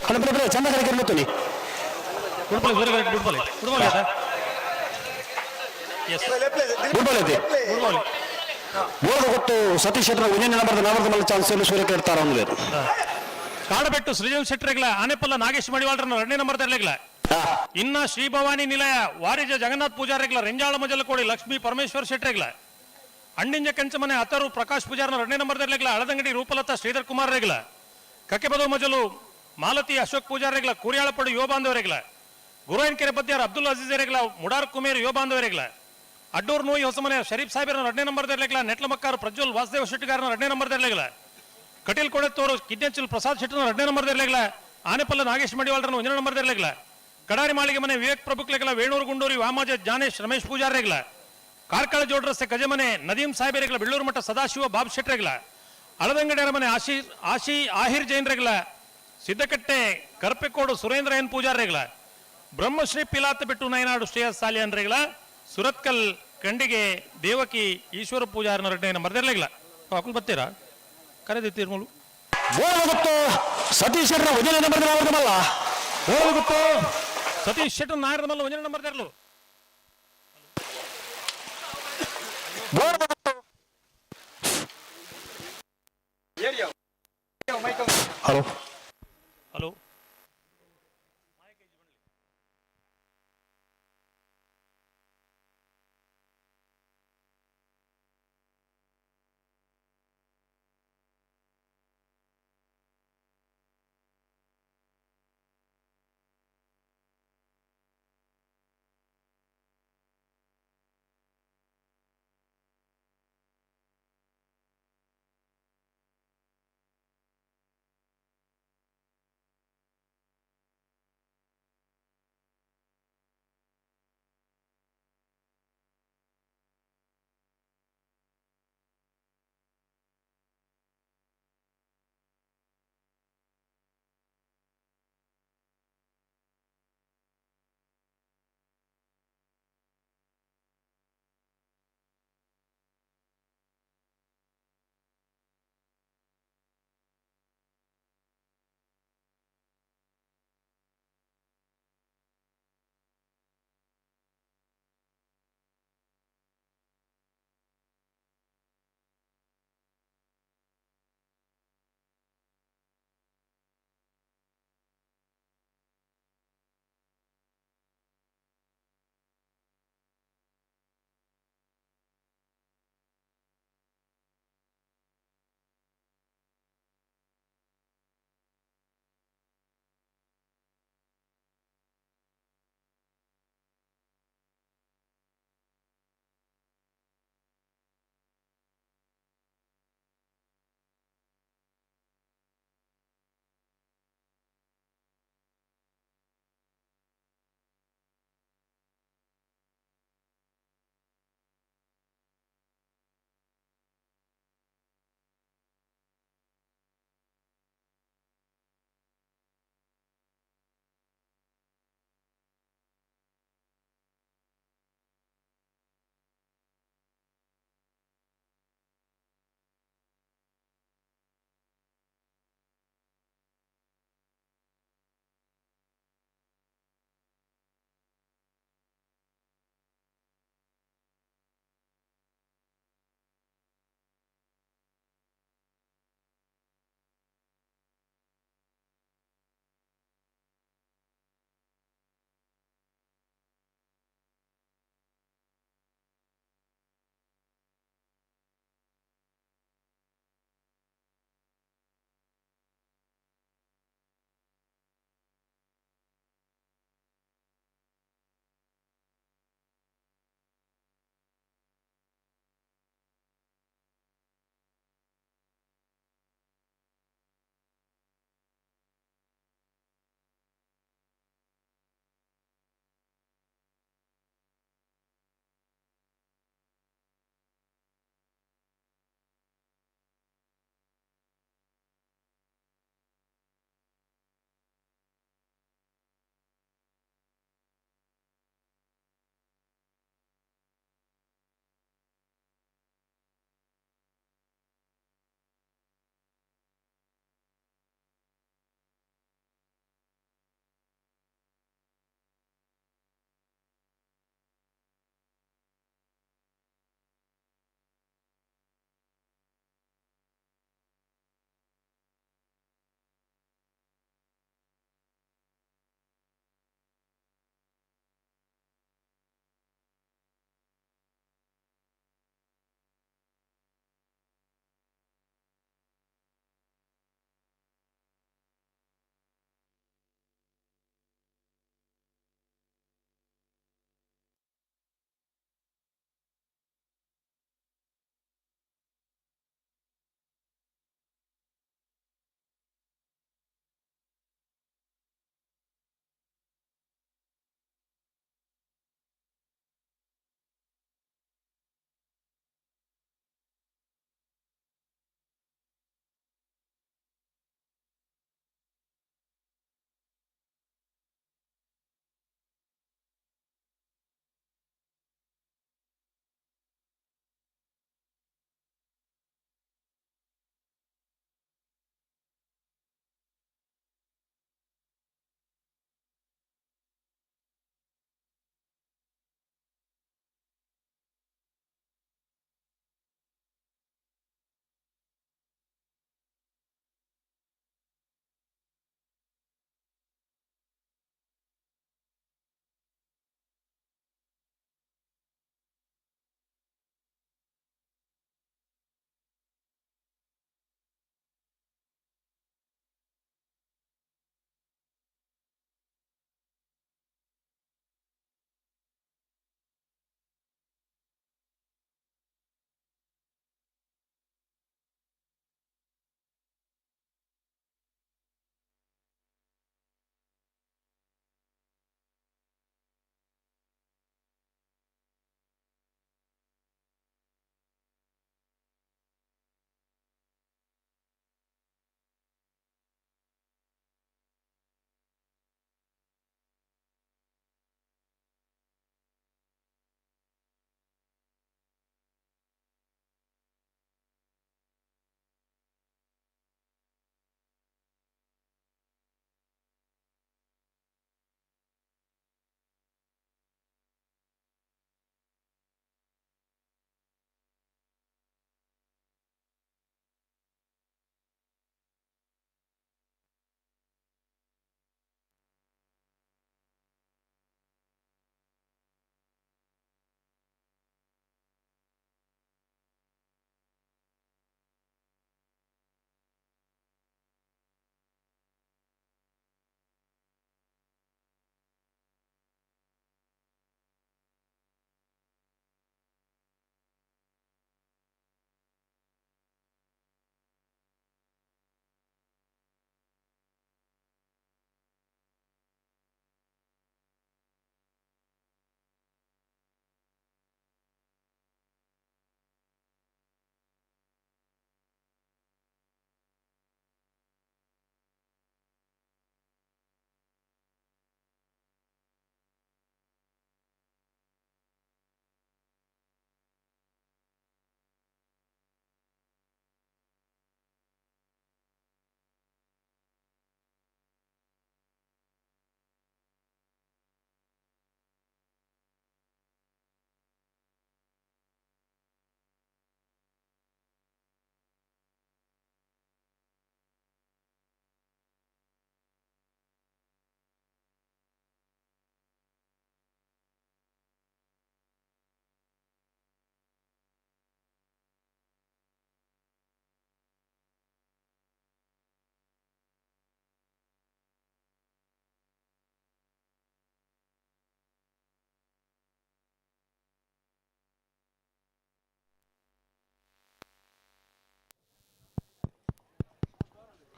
ಹಲೋ, ಬಿಡ ಚಂದ ಕರೆಕ್ಟ್ ಇರ್ಲತ್ತನಿ. ಬಿಡ್ಬಲೆ, ಸೂರ್ಯಗಡ್ಡೆ ಬಿಡ್ಬಲೆ, ಬಿಡ್ಬಲೆ ಸರ್. ಎಸ್. ಬಿಡ್ಬಲೆ. ಬಿಡ್ಬಲೆ. ಬೋರ್ಡ್ ಗೊತ್ತು ಸತೀಶ್ ಹತ್ರ ಒಂದೇ ನಂಬರ್ ನಾವರ್ದ ಮೇಲೆ ಚಾನ್ಸ್ ಇಲ್ಲ. ಸೂರ್ಯ ಕೇಳ್ತಾರ ಅಂದ್ರೆ. ಕಾಡಬೆಟ್ಟು ಸೃಜನ್ ಶೆಟ್ಟರ್ಗಳ ಆನೆಪಲ್ಲ ನಾಗೇಶ್ ಮಡಿವಾಳ್ರನ್ನ ಎರಡನೇ ನಂಬರ್ ತರಲಿಲ್ಲ. ಇನ್ನ ಶ್ರೀ ಭವಾನಿ ನಿಲಯ ವಾರಿಜ ಜಗನ್ನಾಥ್ ಪೂಜಾರಿಗಳ ರೆಂಜಾಳ ಮಜಲಕೋಡಿ ಲಕ್ಷ್ಮೀ ಪರಮೇಶ್ವರ್ ಶೆಟ್ಟರ್ಗಳ ಅಣ್ಣಿಂಜ ಕಂಚಮನೆ ಅತರು ಪ್ರಕಾಶ್ ಪೂಜಾರನ ಎರಡನೇ ನಂಬರ್ ತರಲಿಲ್ಲ. ಹಳದಂಗಡಿ ರೂಪಲತಾ ಶ್ರೀಧರ್ ಕುಮಾರ್ ರೇಗ್ಲ ಕಕ್ಕೆಬದವು ಮಜಲು ಮಾಲತಿ ಅಶೋಕ್ ಪೂಜಾರಿಗಳ ಕೂರಿಯಾಳಪಡು ಯುವ ಬಾಂಧವರಿಗಳ ಗುರುವನ್ಕೆರೆ ಬದ್ಯಾರ್ ಅಬ್ದುಲ್ ಅಜೀಜ್ ರೇಗ್ಲ ಮುಡಾರ್ ಕುಮೇರ್ ಯುವ ಬಾಂಧವರಿಗಳ ಅಡ್ಡೂರ್ ನೋಯಿ ಹೊಸಮನೆ ಶರೀಫ್ ಸಾಹೇಬರನ್ನ ಎರಡನೇ ನಂಬರ್ ತರಲಿಲ್ಲ. ನೆಟ್ಲಮಕ್ಕಾರು ಪ್ರಜ್ವಲ್ ವಾಸುದೇವ ಶೆಟ್ಟಿಗಾರನ ಎರಡನೇ ನಂಬರ್ ತರಲಿಲ್ಲ. ಕಟೀಲ್ ಕೊಡೆತ್ತೋರು ಕಿಡ್ನಚಿಲ್ ಪ್ರಸಾದ್ ಶೆಟ್ಟನ ಎರಡನೇ ನಂಬರ್ ತರಲಿಲ್ಲ. ಆನೆಪಲ್ಲ ನಾಗೇಶ್ ಮಡಿವಾಳರನ್ನ ಒಂದನೇ ನಂಬರ್ ತರಲಿಲ್ಲ. ಕಡಾರಿ ಮಾಳಿಗೆ ಮನೆ ವಿವೇಕ್ ಪ್ರಭುಕ್ಲೆಗಳ ವೇಣೂರು ಗುಂಡೂರಿ ವಾಮಾಜ ಜ್ಞಾನೇಶ್ ರಮೇಶ್ ಪೂಜಾರಿಗಳ ಕಾರ್ಕಳ ಜೋಡ್ ರಸ್ತೆ ಕಜಮನೆ ನದೀಂ ಸಾಹೇಬರಿಗಳ ಬೆಳ್ಳೂರು ಮಠ ಸದಾಶಿವ ಬಾಬ್ ಶೆಟ್ಟರೆಗಳ ಹಳದಂಗಡಿ ಅರಮನೆ ಆಶಿ ಆಶಿ ಆಹಿರ್ ಜೈನ್ರೆಗಳ ಸಿದ್ದಕಟ್ಟೆ ಕರ್ಪೆಕೋಡು ಸುರೇಂದ್ರ ಎನ್ ಪೂಜಾರಿಗಳ ಬ್ರಹ್ಮಶ್ರೀ ಪಿಲಾತ್ ಬಿಟ್ಟು ನಯನಾಡು ಶ್ರೇಯಸ್ ಸಾಲಿಯನ್ರೆಗಳ ಸುರತ್ಕಲ್ ಕಂಡಿಗೆ ದೇವಕಿ ಈಶ್ವರ ಪೂಜಾರನ ಎರಡನೇ ನಂಬರ್ ತೆರಲಿಲ್ಲ. ಅಕುಲ್ ಬತ್ತೀರಾ ಕರೆದಿತ್ತೀರ್ಮೂಲು. ಗೊತ್ತು ಸತೀಶ್ ಶೆಟ್ಟರ್ ಒಂದನೇ ನಂಬರ್ ನಾವರ್ದ ಗೊತ್ತು ಸತೀಶ್ ಶೆಟ್ಟರ್ ನಾಯರದ ಮಲ್ಲ ಒಂದನೇ ನಂಬರ್ ತೆರಲು. Hello. Hello.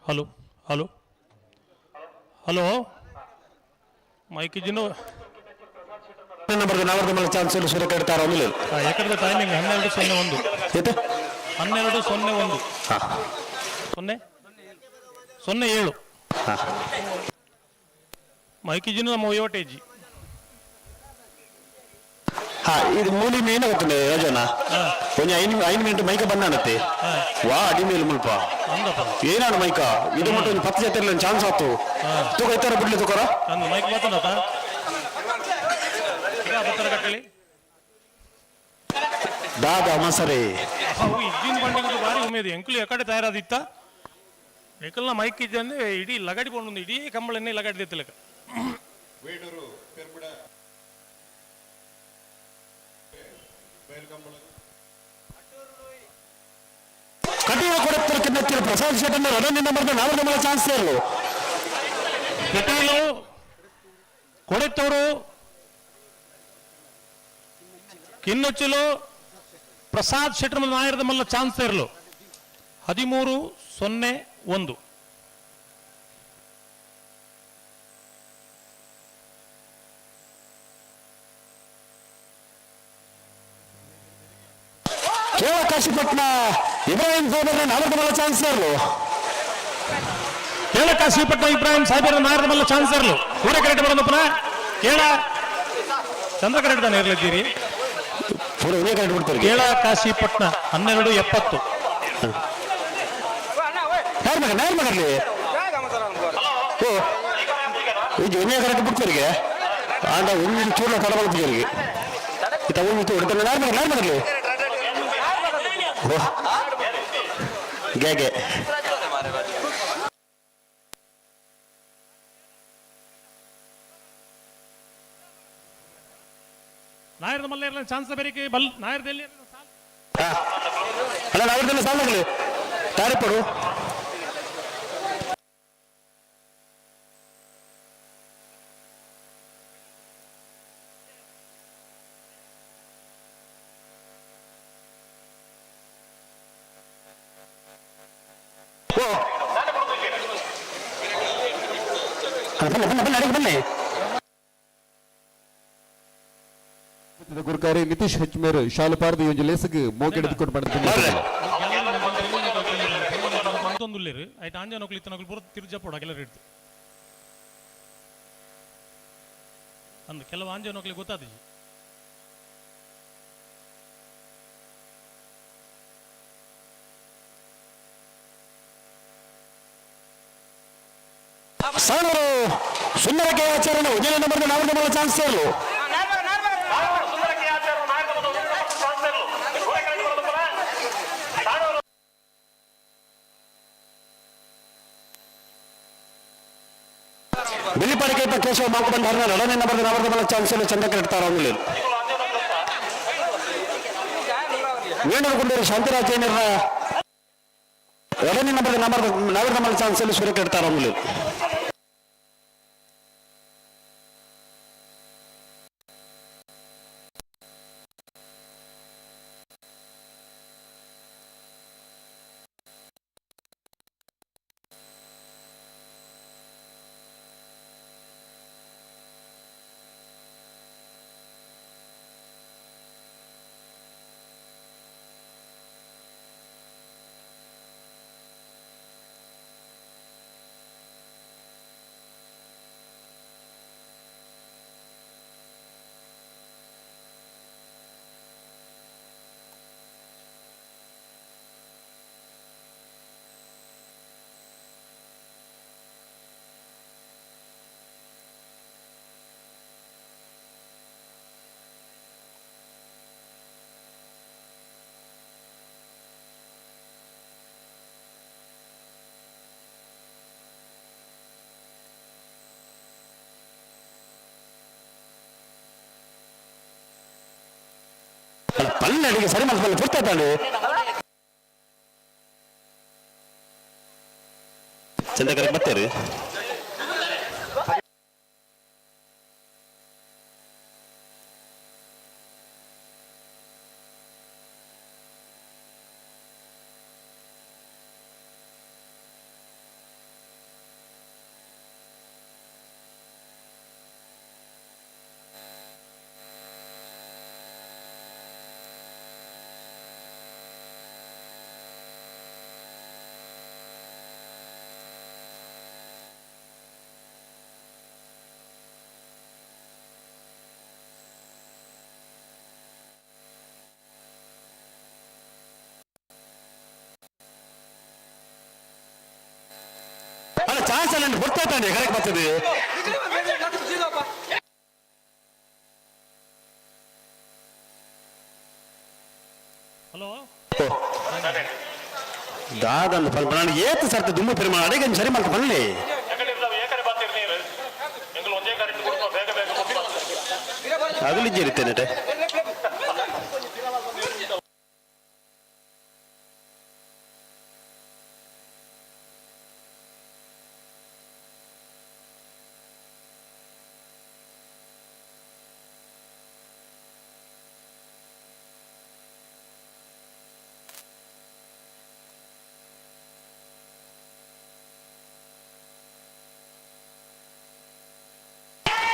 Hello hello hello mike ಇಜ್ಜಿನ number ನಾವರ್ದ ಮಲ್ಲ ಚಾನ್ಸ್ ಸೂರ್ಯ ಕಟ್ತಾರ ಒಂದಿಲ್ಲ ಎಕಡೆದ ಟೈಮಿಂಗ್ 12:01. 12:01. 0 0 7. ಮೈಕ್ ಇಜ್ಜಿನ ನಮ್ಮ ವಹಿವಾಟೇಜಿ. ಹಾ ಇದು ಮೂಲಿ ಮೇನ ಗೊತ್ತುಂಡೆ ಯೋಜನ ಒಂಜಿ ಐನ್ ಐನ್ ಮಿನಿಟ್ ಮೈಕ ಬಂದಾನತ್ತೆ ವಾ ಅಡಿ ಮೇಲೆ ಮುಲ್ಪ ಏನಾನು ಮೈಕ ಇದು ಮಟ್ಟ ಒಂದು 10 ಜೊತೆ ಚಾನ್ಸ್ ಆತು ತೂಕ ಇತ್ತಾರ ಬಿಡ್ಲಿ ತೂಕರ ಅಂದು ಮೈಕ್ ಬರ್ತದ ಬತ್ತರ ಕಟ್ಟಲಿ ದಾದಾ ಮಸರೆ ಅವು ಇಜ್ಜಿನ ಬಂಡಿಗೆ ಭಾರಿ ಉಮೇದು ಎಂಕುಲು ಎಕಡೆ ತಯಾರಾದಿತ್ತ ನಿಕಲ್ನ ಮೈಕ್ ಇಜ್ಜಂದ್ರೆ ಇಡೀ ಲಗಡಿ ಕೊಂಡು ಇಡೀ ಕಂಬಳನ್ನೇ ಲಗಡಿ ದಿತ್ತಲಕ. ವೇಣೂರು ಪೆರ್ಮುಡ ಕಟೀಲ ಕೊಡತ್ತರ ಕಿನ್ನತ್ತಿರ ಪ್ರಸಾದ್ ಶೆಟ್ಟನ್ನ ರಡನ್ ನಂಬರ್ ನಾವರ್ದ ಮಲ್ಲ ಚಾನ್ಸ್ ಇರಲು. ಕಟೀಲು ಕೊಡೆತ್ತವರು ಕಿನ್ನೊಚ್ಚಿಲು ಪ್ರಸಾದ್ ಶೆಟ್ಟರ್ ನಾಯರದ ಮಲ್ಲ ಚಾನ್ಸ್ ಇರಲು 13:01. ಕೇವಲ ಕಾಶಿಪಟ್ನ ಇಬ್ರಾಹಿಂ ಸಾಹೇಬರ ನಾವರ್ದ ಮಲ್ಲ ಚಾನ್ಸ್ ಇರಲು. ಕೇಳ ಕಾಶಿಪಟ್ನ ಇಬ್ರಾಹಿಂ ಸಾಹೇಬರ ನಾಯರದ ಮಲ್ಲ ಚಾನ್ಸ್ ಇರಲು ಪೂರ ಕರೆಕ್ಟ್ ಬರೋದು ಪುನಃ ಕೇಳ ಚಂದ್ರ ಕರೆಕ್ಟ್ ತಾನೆ ಇರಲಿದ್ದೀರಿ ಪೂರ ಇದೇ ಕರೆಕ್ಟ್ ಬಿಡ್ತಾರೆ. ಕೇಳ ಕಾಶಿಪಟ್ನ 12:70. ಯಾರು ಮಗ ಯಾರು ಮಗರ್ಲಿ ಓ ಈಗ ಒಂದೇ ಕರೆಕ್ಟ್ ಬಿಡ್ತಾರೆ ಆಂಡ ಒಂದು ಚೂರ್ನ ತಡ ಬಲ್ಪಿಗೆ ಇತ್ತ ಒಂದು ತೂರು ಯಾರು ಮಗ ಯಾರು ಮಗರ್ಲಿ ಓ ಗೆ ನಾಯರದ ಮಲ್ಲ ಇರಲ್ಲ ಚಾನ್ಸ್ ಬೇರೆ ಬಲ್ ನಾಯರದಲ್ಲಿ ಅಲ್ಲ ನಾವರ್ದೆಲ್ಲ ಸಾಲಾಗಲಿ ತಾರಿಪಡು ಓ ಬನ್ನಿ ಬನ್ನಿ ಬನ್ನಿ ಅಡಿಗೆ ಬನ್ನಿ. ಗುರುಕಾರಿ ನಿತೀಶ್ ಹೆಚ್ಮೇರ್ ಶಾಲುಪಾರದ ಈ ಒಂದು ಲೇಸಗ್ ಮೋಕೆಡೆದುಕೊಂಡು ಪಡೆದು ಉಲ್ಲೇರು ಆಯ್ತು ಆಂಜನ ನೌಕಲಿ ಇತ್ತು ನೌಕಲಿ ಪೂರ ತಿರುಜಪ್ಪೋಡು ಅಗೆಲ್ಲ ಇಡ್ತು ಅಂದು ಕೆಲವು ಆಂಜನ ನೌಕಲಿ ಗೊತ್ತಾದಿಜಿ. ಸಾಣೂರು ಸುಂದರಕ್ಕೆ ಆಚರಣೆ ಉಜ್ಜಲ ನಂಬರ್ ನಾವರ್ದ ಮಲ್ಲ ಚಾನ್ಸ್ ಇರಲು. ಬಿಲ್ಲಿಪಾಡಿಕೆ ಕೇಶವ ಮಾಕು ಬಂದಾರ ಎರಡನೇ ನಂಬರ್ ನಾವರ್ದ ಮಲ್ಲ ಚಾನ್ಸ್ ಇರಲು ಚಂದ್ರ ಕಟ್ತಾರ ಅಂಗುಲಿ. ವೇಣೂರು ಗುಂಡೂರು ಶಾಂತಿರಾಜ್ ಏನಿರ ಎರಡನೇ ನಂಬರ್ ನಾವರ್ದ ಮಲ್ಲ ಚಾನ್ಸ್ ಇರಲು ಸೂರ್ಯ ಕಟ್ತಾರ ಅಂಗುಲಿ. ಪಲ್ಲೆ ಅಡಿಗೆ ಸರಿ ಮಾಡ್ಕೊಳ್ಳಿ ಪೂರ್ತಿ ಚಂದ್ರಕರ ಬರ್ತೀರಿ. ಚಾನ್ಸ್ ಅಲ್ಲ ಗೊತ್ತಾಯ್ತಾನೆ ಕರೆಕ್ಟ್ ಬರ್ತದೆ. ಹಲೋ ದಾದಂದು ಸ್ವಲ್ಪ ನಾನು ಏತು ಸರ್ತಿ ದುಮ್ಮು ಪೆರುಮಾಳ ಅಡಿಗೆ ಸರಿ ಮಾಡ್ಕೊ ಬನ್ನಿ. ಅಗಲಿಜ್ಜೆ ಇರ್ತೇನೆ.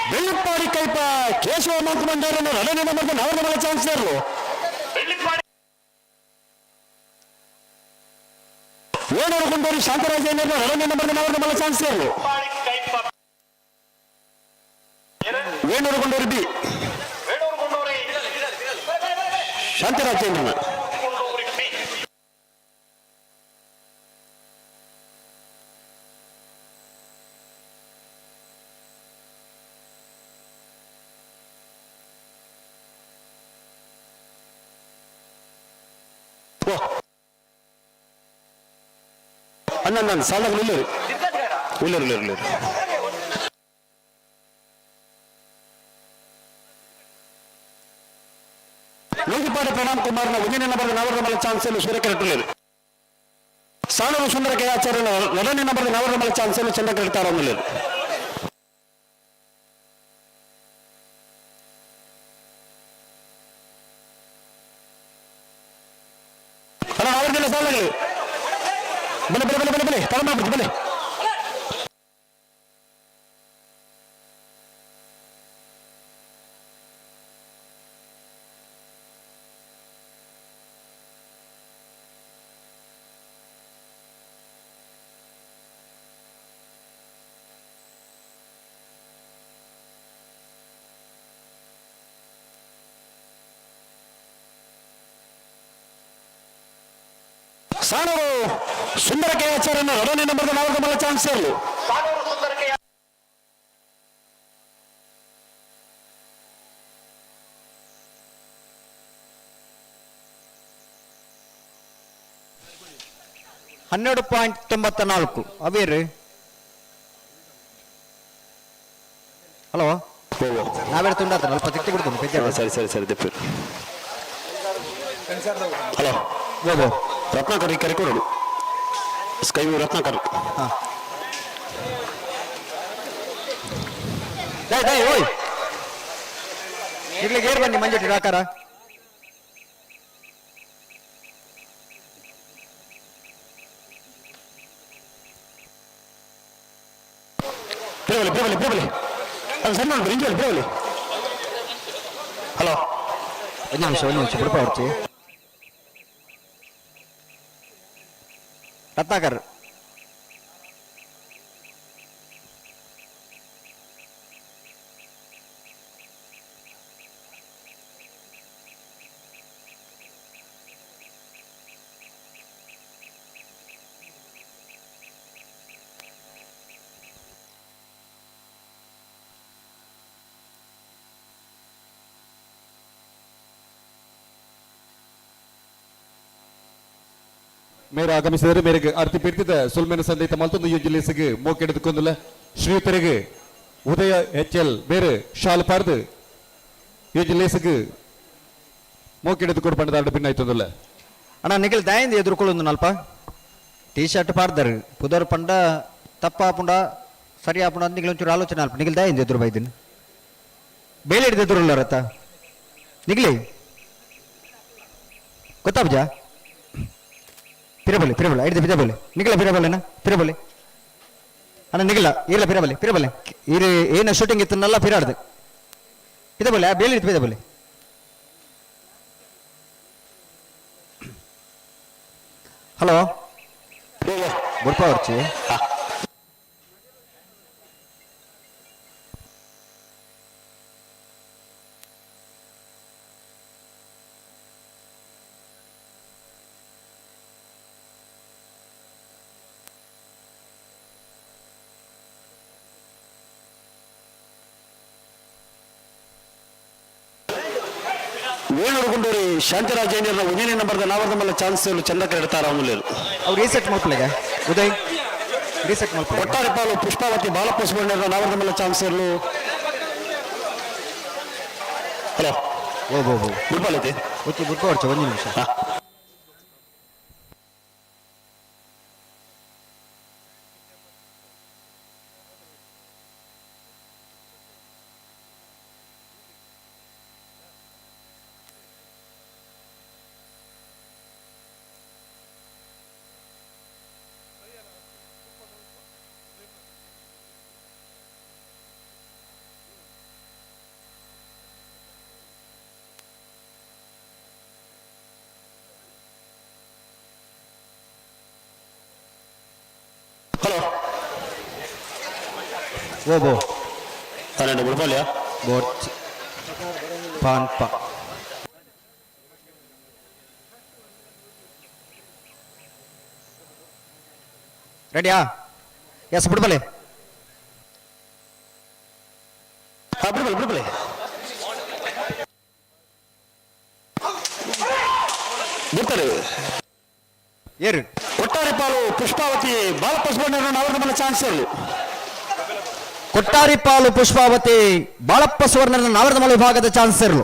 ಬೆಳ್ಳಿಪ್ಪಾಡಿ ಕೈಪ ಕೇಶವ ಮಂತ್ರಿಮಂಡಲನ್ನು ರಡನೆ ನಂಬರ್ ನವರ ಚಾನ್ಸಲರ್ ಏಳೂರು ಗುಂಡೂರು ಶಾಂತರಾಜ ರಡನೆ ನಂಬರ್ ನವರ ಚಾನ್ಸಲರ್ ವೇಣೂರು ಗುಂಡೂರು ಬಿ ಶಾಂತರಾಜೇಂದ್ರನ. ಅಣ್ಣ ನಾನು ಸಾಲಾಗ ಉಳ್ಳೇರು ಉಳ್ಳೇರು ಉಳ್ಳೇರು ಉಳ್ಳೇರು. ಲೋಕಿಪಾಡ ಪ್ರಣಾಮ್ ಕುಮಾರ್ನ ಒಂದನೇ ನಂಬರ್ ನವರ ಮಲ ಚಾನ್ಸ್ ಸೂರ್ಯಕಿರಟ್ಟುಳ್ಳೇರು. ಸಾಣೂರು ಸುಂದರ ಕೆ ಆಚಾರ್ಯನ ಎರಡನೇ ನಂಬರ್ ನವರ ಮಲ ಚಾನ್ಸ್ ಚಂದ್ರಕಿರ್ತಾರ ಉಳ್ಳೇರು. ಅಣ್ಣ ಅವ್ರಿಗೆಲ್ಲ ಸಾಲಗಳು ಬಲೆ ಬಲೆ ಬಲೆ ಬಲೆ ಬಲೆ ತಡ ಮಾಡ್ಬಿಡ್ತು ಬಲೆ. ಸಾಣೂರು ಸುಂದರ ಕೆ ಆಚಾರ್ಯನ ಎರಡನೇ ನಂಬರ್ ನಾಲ್ಕು ಮಲ ಚಾನ್ಸ್ ಇರಲು. 12.94 ಅವೇರು. ಹಲೋ, ನಾವೇನು ತುಂಡಾತ ಅಲ್ಪ ತಿಕ್ಕಿ ಬಿಡ್ತೀನಿ. ಸರಿ ಸರಿ ಸರಿ ದಿಪ್ಪು. ಹಲೋ ರತ್ನಾಕರ್ ಈ ಕರೆ ಕೊಡೋದು ಸ್ಕೈ ರತ್ನಾಕರ್. ದೈ ದೈ ಓಯ್ ಇರ್ಲಿ ಗೇರ್ ಬನ್ನಿ ಮಂಜುಟಿ ಆಕಾರ. ಬಿರವಲಿ ಬಿರವಲಿ ಬಿರವಲಿ ಅದು ಸಣ್ಣ ಉಂಟು ಇಂಜಲ್ ಬಿರವಲಿ. ಹಲೋ ಒಂದು ನಿಮಿಷ ಒಂದು ನಿಮಿಷ ಬಿಡ್ಪ ಹೊರ್ಚಿ. ರತ್ನಾಕರ್ ಮೇರೆ ಆಗಮಿಸಿದರೆ ಮೇರೆಗೆ ಅರ್ತಿ ಪಿರ್ತಿದ ಸುಲ್ಮೆನ ಸಂದೇತ ಮಲ್ತೊಂದು ಈ ಜಿಲ್ಲೆಸಿಗೆ ಮೋಕೆಡೆದುಕೊಂದುಲ್ಲ ಶ್ರೀಯುತರಿಗೆ ಉದಯ ಎಚ್ ಎಲ್ ಬೇರೆ ಶಾಲ್ ಪಾರ್ದು ಈ ಜಿಲ್ಲೆಸಿಗೆ ಮೋಕೆಡೆದುಕೊಂಡು ಪಂಡದಾಡ ಭಿನ್ನಾಯ್ತೊಂದುಲ್ಲ. ಅಣ್ಣ ನಿಖಿಲ್ ದಯಿಂದ ಎದುರ್ಕೊಳ್ಳೊಂದು ನಲ್ಪ ಟೀ ಶರ್ಟ್ ಪಾಡ್ದಾರೆ ಪುದರ್ ಪಂಡ ತಪ್ಪಾಪುಂಡ ಸರಿ ಆಪುಂಡ ಅಂತ ನಿಖಿಲ್ ಒಂಚೂರು ಆಲೋಚನೆ ಅಲ್ಪ. ನಿಖಿಲ್ ದಯಿಂದ ಎದುರು ಬೈದಿನ ಬೇಲೆ ಹಿಡಿದು ಎದುರುಲ್ಲ ರತ್ತ ನಿಖಿಲಿ ಗೊತ್ತಾಬ್ಜಾ ಪಿರಬಲಿ ಪಿರಬಲಿ ಐದು ಪಿರಬಲಿ ನಿಖಿಲ ಪಿರಬಲೆನಾ ಪಿರಬಲಿ ಅಣ್ಣ ನಿಖಿಲ ಇರಲ ಪಿರಬಲಿ ಪಿರಬಲಿ ಇರು ಏನ ಶೂಟಿಂಗ್ ಇತ್ತನ್ನೆಲ್ಲ ಪಿರಾಡ್ದು ಪಿದಬಲಿ ಆ ಬೇಲಿ ಇತ್ತು ಪಿದಬಲಿ. ಹಲೋ ಗುಡ್ಪ ಹೊರ್ಚಿ. ವೇಣೂರು ಗುಂಡೂರಿ ಶಾಂತರಾಜ್ ಜೈನರ್ನ ಒಂಜನೇ ನಂಬರ್ದ ನಾವರ್ದ ಮಲ್ಲ ಚಾನ್ಸ್ ಚಂದ್ರಕರ್ ಇಡ್ತಾರ ಅವನು. ಅವ್ರು ರೀಸೆಟ್ ಮಲ್ಪಲೆಗ ಉದಯ್, ರೀಸೆಟ್ ಮಲ್ಪಲೆ. ಒಟ್ಟಾರೆ ಪಾಲು ಪುಷ್ಪಾವತಿ ಬಾಲಪ್ಪ ಸುವರ್ಣರ ನಾವರ್ದ ಮಲ್ಲ ಚಾನ್ಸ್. ಹಲೋ. ಓ ಬೋ ಬೋ. ಬುಡ್ಪಾಲೈತಿ. ಓಕೆ, ಬುಡ್ಕೋರ್ಚ ಒಂದು ನಿಮಿಷ. ಹಲೋ. ಓ ಬೋ. 12 ಬುಡ್ಪಾಲ್ಯ. ಬೋರ್ಚ್ ಪಾನ್ ಪ ರೆಡಿಯಾ? ಎಸ್, ಬಿಡ್ಬಲೆ. ಹಾ, ಬಿಡ್ಬಲೆ ಬಿಡ್ಬಲೆ. ಬಿಡ್ತಾರೆ. ಏರು. ಒಟ್ಟಾರೆ ಪಾಲು ಪುಷ್ಪಾವತಿ ಬಾಲಪ್ಪ ಸುವರ್ಣರ ನಾವರ್ದ ಮಲ್ಲ ಚಾನ್ಸ್. ಕೊಟ್ಟಾರಿಪಾಲು ಪುಷ್ಪಾವತಿ ಬಾಳಪ್ಪ ಸುವರ್ಣನ ನಾವರ್ದಮಲ ವಿಭಾಗದ ಚಾನ್ಸರ್ಲು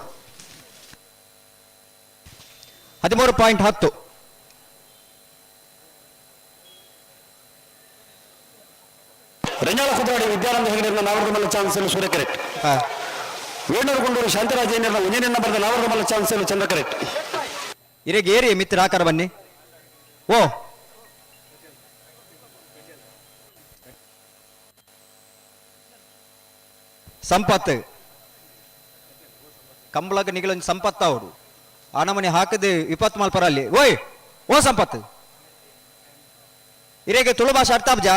13.10. ರಂಜಾಳ ಕುದ್ರಾಡಿ ವಿದ್ಯಾನಂದ ಹೆಗಡೆಯವ್ರನ್ನ ನಾವರ್ದ ಮಲ್ಲ ಚಾನ್ಸ್ ಸೂರ್ಯ ಕರೆಕ್ಟ್. ವೇಣೂರು ಗುಂಡೂರು ಶಾಂತರಾಜ್ ಜೈನರ್ನ ಒಂಜನೇ ನಂಬರ್ದ ನಾವರ್ದ ಮಲ್ಲ ಚಾನ್ಸ್ ಚಂದ್ರ ಕರೆಕ್ಟ್. ಇರೆಗೆ ಏರಿ ಮಿತ್ರ ಆಕಾರ ಬನ್ನಿ. ಓ ಸಂಪತ್ ಕಂಬಳಗ ನಿಗಲೊಂದು ಸಂಪತ್ತ ಅವರು ಆ ನಮನೆ ಹಾಕದೆ ವಿಪತ್ತು ಮಲ್ಪರ ಅಲ್ಲಿ. ಓಯ್ ಓ ಸಂಪತ್, ಇರೆಗೆ ತುಳು ಭಾಷೆ ಅರ್ಥ ಆಬ್ಜಾ?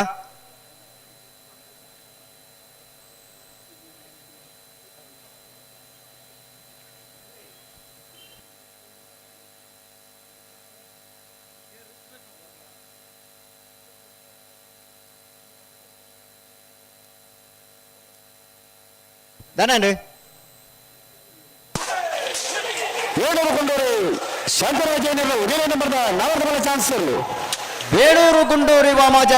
ದಾನಂಡ್. ವೇಣೂರು ಗುಂಡೂರು ಶಾಂತರಾಜ್ ಜೈನರ್ನ ಒಂಜನೇ ನಂಬರ್ದ ನಾವರ್ದ ಮಲ್ಲ ಚಾನ್ಸ್. ಬೇಳೂರು ಗುಂಡೂರಿ ವಾಮಾಜ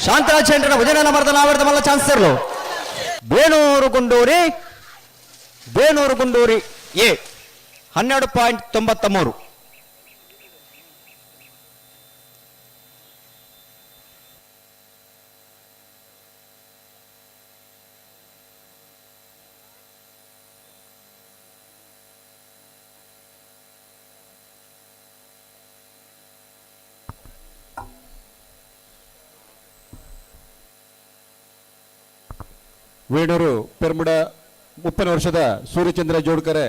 ಶಾಂತರಾಜ್ ಜೈನರ ಒಂಜನೇ ನಂಬರ್ದ ನಾವರ್ದ ಮಲ್ಲ ಚಾನ್ಸರ್ಲು. ಬೇಣೂರು ಗುಂಡೂರಿ, ಬೇಣೂರು ಗುಂಡೂರಿ ಎ 12.93. ವೇಣೂರು ಪೆರ್ಮುಡ 30 ವರ್ಷದ ಸೂರ್ಯಚಂದ್ರ ಜೋಡ್ಕರೆ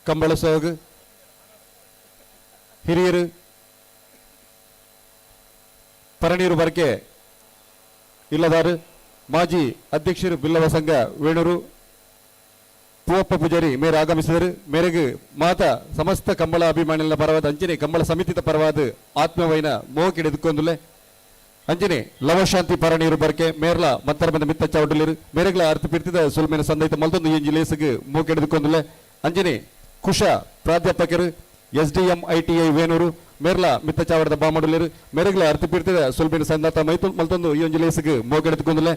ಕಂಬಳ ಸೋಗ್ ಹಿರಿಯರು ಪರನೀರು ಬರ್ಕೆ ಇಲ್ಲದಾರು ಮಾಜಿ ಅಧ್ಯಕ್ಷರು ಬಿಲ್ಲವ ಸಂಘ ವೇಣೂರು ಪೂವಪ್ಪ ಪೂಜಾರಿ ಮೇರೆ ಆಗಮಿಸಿದರು. ಮೇರೆಗೆ ಮಾತಾ ಸಮಸ್ತ ಕಂಬಳ ಅಭಿಮಾನಿಗಳ ಪರವಾದ ಅಂಚನೆ ಕಂಬಳ ಸಮಿತಿದ ಪರವಾದ ಆತ್ಮವೈನ ಮೋಕಿಡೆ ಎದುಕೊಂದುಲೆ ಅಂಜನೆ ಲವಶಾಂತಿ ಪರನೀರು ಬರ್ಕೆ ಮೇರ್ಲ ಮತ್ತರ ಬಂದ ಮಿತ್ತ ಚೌಡಲಿರು ಮೇರೆಗಳ ಅರ್ಥ ಪಿರ್ತಿದ ಸುಲ್ಮೇನ ಸಂದೈತ ಮಲ್ತೊಂದು ಎಂಜಿ ಲೇಸುಗೆ ಮೂಕೆಡೆದುಕೊಂದುಲೆ ಅಂಜನೆ ಕುಶ ಪ್ರಾಧ್ಯಾಪಕರು S D M I T I Venur ಮೇರ್ಲ ಮಿತ್ತ ಚಾವಡದ ಬಾಮಡುಲಿರು ಮೇರೆಗಳ ಅರ್ಥ ಪಿರ್ತಿದ ಸುಲ್ಮೇನ ಸಂದಾತ ಮೈತು ಮಲ್ತೊಂದು ಈ ಒಂಜಿ ಲೇಸುಗೆ ಮೂಕೆಡೆದುಕೊಂದುಲೆ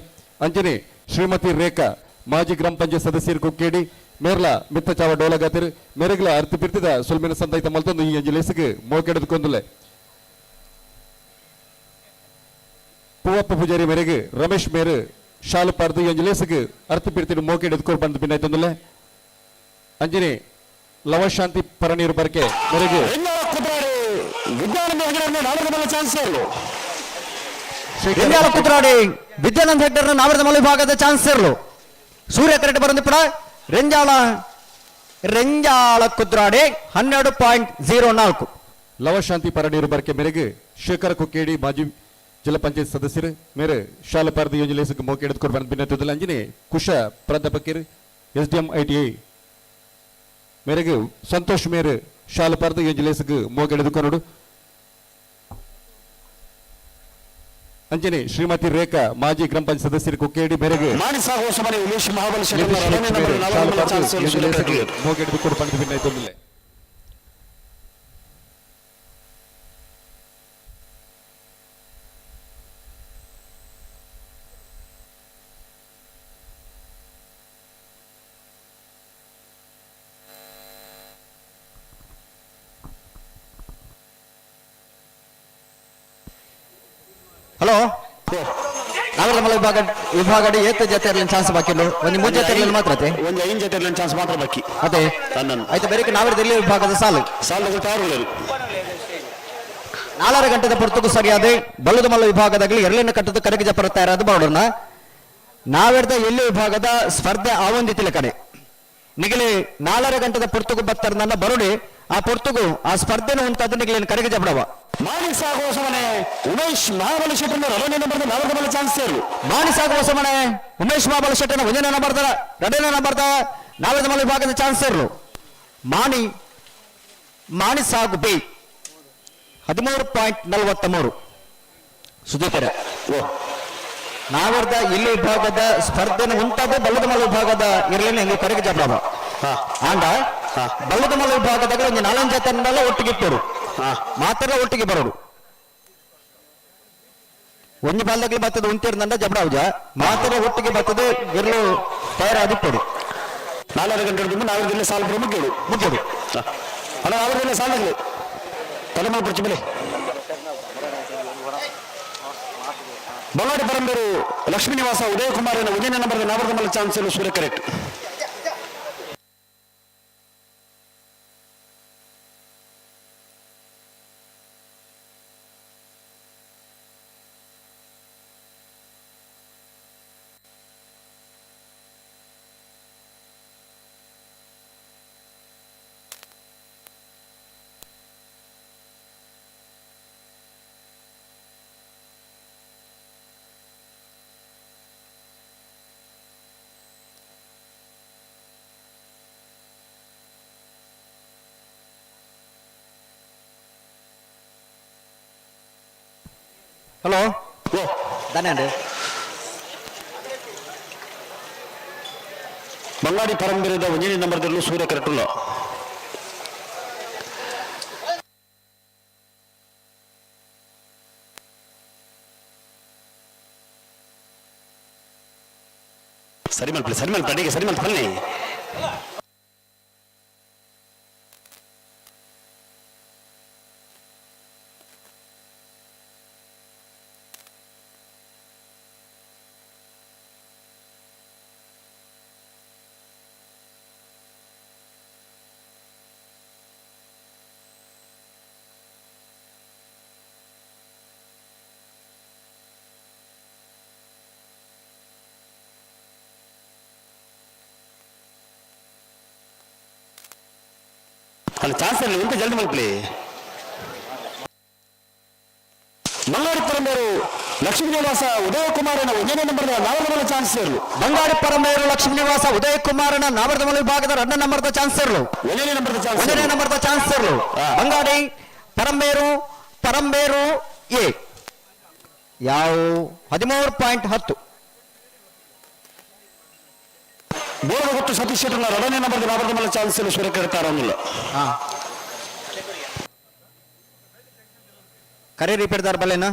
ಅಂಜನೆ ಶ್ರೀಮತಿ ರೇಖಾ ಮಾಜಿ ಗ್ರಾಮ ಪಂಚಾಯತ್ ಸದಸ್ಯರು ಕುಕ್ಕೇಡಿ ಮೇರ್ಲ ಮಿತ್ತ ಚಾವ ಡೋಲಗಾತಿರು ಮೇರೆಗಳ ಅರ್ಥ ಪಿರ್ತಿದ ಸುಲ್ಮೇನ ಸಂದೈತ ಮಲ್ತೊಂದು ಈ ಒಂಜಿ ಲೇಸುಗೆ ಮೂಕೆಡೆದುಕೊಂದುಲೆ ಪೂವಪ್ಪ ಪೂಜಾರಿ ಮೇರೆಗೆ ರಮೇಶ್ ಮೇರು ಶಾಲು ಪಾರ್ದು ಈ ಲೇಸುಗೆ ಅರ್ಥ ಪಿರ್ತಿನ ಮೋಕೆಡ್ ಎದ್ಕೊಂಡು ಬಂದು ಭಿನ್ನಾಯ್ತಂದುಲೆ ಅಂಜನೆ ಲವಶಾಂತಿ ಪರನೀರು ಬರ್ಕೆ ಮೇರೆಗೆ ರೆಂಜಾಳ ಕುದ್ರಾಡಿ ವಿದ್ಯಾನಂದ ಹೆಗ್ಡರ್ನ ನಾವರದ ವಿಭಾಗದ ಚಾನ್ಸರ್ಲು ಸೂರ್ಯ ಕರೆಕ್ಟ್ ಬರಂದು ಪಡ ರೆಂಜಾಳ ರೆಂಜಾಳ ಕುದ್ರಾಡಿ 12.04. ಲವಶಾಂತಿ ಪರನೀರು ಬರ್ಕೆ ಮೇರೆಗೆ ಶೇಖರ ಕುಕ್ಕೇಡಿ ಮಾಜಿ ಜಿಲ್ಲಾ ಪಂಚಾಯತ್ ಸದಸ್ಯರು ಮೇರೆ ಶಾಲೆ ಪಾರ್ದು ಯೋಜನೆ ಮೋಕೆ ಎಡೆದುಕೊಂಡು ಬಂದ ಭಿನ್ನತದಲ್ಲಿ ಅಂಜನೆ ಕುಶ ಪ್ರಾಧ್ಯಾಪಕರು S D M I T I ಮೇರೆಗೆ ಸಂತೋಷ್ ಮೇರೆ ಶಾಲೆ ಪಾರ್ದು ಯೋಜನೆ ಮೋಕೆ ಎಡೆದುಕೊಂಡು. ಅಂಚನೆ ಶ್ರೀಮತಿ ರೇಖಾ ಮಾಜಿ ಗ್ರಾಮ ಪಂಚಾಯತ್ ಸದಸ್ಯರು ಕುಕ್ಕೇಡಿ ಮೇರೆಗೆ ಮಾಣಿಸಾಗ ಹೊಸಮನೆ ಉಮೇಶ್ ಮಹಾಬಲ ನಿತೀಶ್ ಶೆಟ್ಟಿ ಹೆಚ್ ಮೇರೆ ಶಾಲು ಪಡೆದು ಈ ಲೇಸಿಗೆ ಮೋಗೆಡ್ ಬಿಕ್ಕುಡು ಪಂಡಿತ ಭಿನ್ನೈತೊಂದಿಲ್ಲ. ಹಲೋ, ನಾವೆಲ್ಲ ವಿಭಾಗ ವಿಭಾಗಡಿ ಏತ ಜೊತೆ ಚಾನ್ಸ್ ಬಾಕಿ ಇಲ್ಲ. ಒಂದು ಮೂರು ಜೊತೆ ಇರ್ಲಿಲ್ಲ ಮಾತ್ರ ಅದೇ. ಒಂದು ಐದು ಜೊತೆ ಚಾನ್ಸ್ ಮಾತ್ರ ಬಾಕಿ. ಅದೇ ಆಯ್ತು, ಬೇರೆ ನಾವೆಲ್ಲ ಇಲ್ಲಿ ವಿಭಾಗದ ಸಾಲು ಸಾಲು ತಯಾರು. ನಾಲ್ಕರ ಗಂಟೆದ ಪೊರ್ತುಕು ಸರಿಯಾದ ಬಲ್ಲದ ಮಲ್ಲ ವಿಭಾಗದಾಗಲಿ ಎರಡನೇ ಕಟ್ಟದ ಕರಗಿ ಜಪರ ತಯಾರಾದ ಬರೋಣ. ನಾವೆರ್ದ ಎಲ್ಲಿ ವಿಭಾಗದ ಸ್ಪರ್ಧೆ ಆವಂದಿತಿಲ್ಲ ಕಡೆ ನಿಗಲಿ ನಾಲ್ಕರ ಗಂಟೆದ ಪೊರ್ತುಗು ಬತ್ತರ ನನ್ನ ಬರುಡಿ ಆ ಪೊರ್ತುಗು ಆ ಸ್ಪರ್ಧೆನ ಉಂಟಾದ ನಿಗಲಿನ ಕರಗಿ ಜಪಡವ. ಮಾಣಿಸಾಗ ಹೊಸಮನೆ ಉಮೇಶ್ ಮಹಾಬಲ ಶೆಟ್ಟಿ ಎರಡನೇ ನಂಬರ್ ನಾಲ್ಕು ಬಲ ಚಾನ್ಸ್ ಸೇರು. ಮಾಣಿಸಾಗ ಹೊಸಮನೆ ಉಮೇಶ್ ಮಹಾಬಲ ಶೆಟ್ಟಿನ ಒಂದನೇ ನಂಬರ್ ಎರಡನೇ ನಂಬರ್ ನಾಲ್ಕು ಮಲ್ಲ ವಿಭಾಗದ ಚಾನ್ಸ್ ಸೇರ್ಲು. ಮಾಣಿ ಮಾಣಿಸಾಗು ಬಿ 13.43 ಸುದೀಪರ. ನಾವರ್ದ ಇಲ್ಲಿ ವಿಭಾಗದ ಸ್ಪರ್ಧೆನ ಉಂಟಾದ ಬಲ್ಲದಮಲ ವಿಭಾಗದ ಇರಲೇನೆ ನೀವು ಕರೆಗೆ ಜಬಾಬ ಆಂಡ ಬಲ್ಲದಮಲ ವಿಭಾಗದಾಗ ಒಂದು ನಾಲಂಜ ತಂಡಲ್ಲ ಒಟ್ಟಿಗೆ ಇಟ್ಟರು ಮಾತ್ರ ಒಟ್ಟಿಗೆ ಬರೋರು. ಒಂದು ಬಾಲ್ದಾಗಲಿ ಬರ್ತದೆ ಉಂಟಿರ್ದಂಡ ಜಬಡಾವುಜ ಮಾತ್ರ ಒಟ್ಟಿಗೆ ಬರ್ತದೆ ಇರಲು ತಯಾರಾದಿಟ್ಟರು. ನಾಲ್ಕು ಗಂಟೆ ತುಂಬ ನಾಲ್ಕು ದಿನ ಸಾಲ ಮುಗಿಯೋಡು ಮುಗಿಯೋಡು ಅಲ್ಲ ಅವರೆಲ್ಲ ಸಾಲಗಳು ತಲೆಮಾರು ಪ್ರತಿಮೆ. ಬಳ್ಳಾರಿ ಪರಂಬೇರು ಲಕ್ಷ್ಮೀ ನಿವಾಸ ಉದಯ ಕುಮಾರ್ ಒಂದನೇ ನಂಬರ್ ನಾವರ್ದ ಚಾನ್ಸ್ ಸೂರ್ಯ ಕರೆಕ್ಟ್. ಹಲೋ ಧನ್ಯಂడి. ಬಂಗಾಡಿ ಪರಂಪರೆದ ಒಂದನೇ ನಂಬರ್ದಲ್ಲೂ ಸೂರ್ಯ ಕರೆಕ್ಟ್. ಸರಿ ಮಲ್ಪಲಿ ಸರಿ ಮಲ್ಪ ಅಡಿಗೆ ಸರಿ ಮಲ್ಪ ಬನ್ನಿ. ಅಲ್ಲಿ ಚಾನ್ಸ್ ಇಲ್ಲ ಉಂಟು ಜಲ್ದಿ ಮಲ್ಪಲಿ. ಬಂಗಾರಿ ಪರಂಬೇರು ಲಕ್ಷ್ಮೀ ನಿವಾಸ ಉದಯ ಕುಮಾರನ ಒಂದನೇ ನಂಬರ್ ನಾವರ್ದಮಲ ಚಾನ್ಸ್ ಸೇರ್ಲು. ಬಂಗಾರಿ ಪರಂಬೇರು ಲಕ್ಷ್ಮೀ ನಿವಾಸ ಉದಯ ಕುಮಾರನ ನಾವರ್ದಮಲ ವಿಭಾಗದ ಎರಡನೇ ನಂಬರ್ದ ಚಾನ್ಸ್ ಸೇರ್ಲು. ಒಂದನೇ ನಂಬರ್ದ ಚಾನ್ಸ್ ಒಂದನೇ ನಂಬರ್ದ ಚಾನ್ಸ್ ಸೇರ್ಲು. ಬಂಗಾಡಿ ಪರಂಬೇರು ಪರಂಬೇರು ಎ ಯಾವ 13.10. ಬೋರ್ಡ್ ಗೊತ್ತು ಸತೀಶ್ ಶೆಟ್ಟರ್ ಎರಡನೇ ನಂಬರ್ ನಾವರ್ದಮಲ ಚಾನ್ಸ್ ಸೇರ್ಲು ಸೂರ್ಯ ಕರೆಕ್ಟ್. ಕರೆ ರಿಪೇರ್ದಾರ್ ಬಲ್ಲೇನಾ?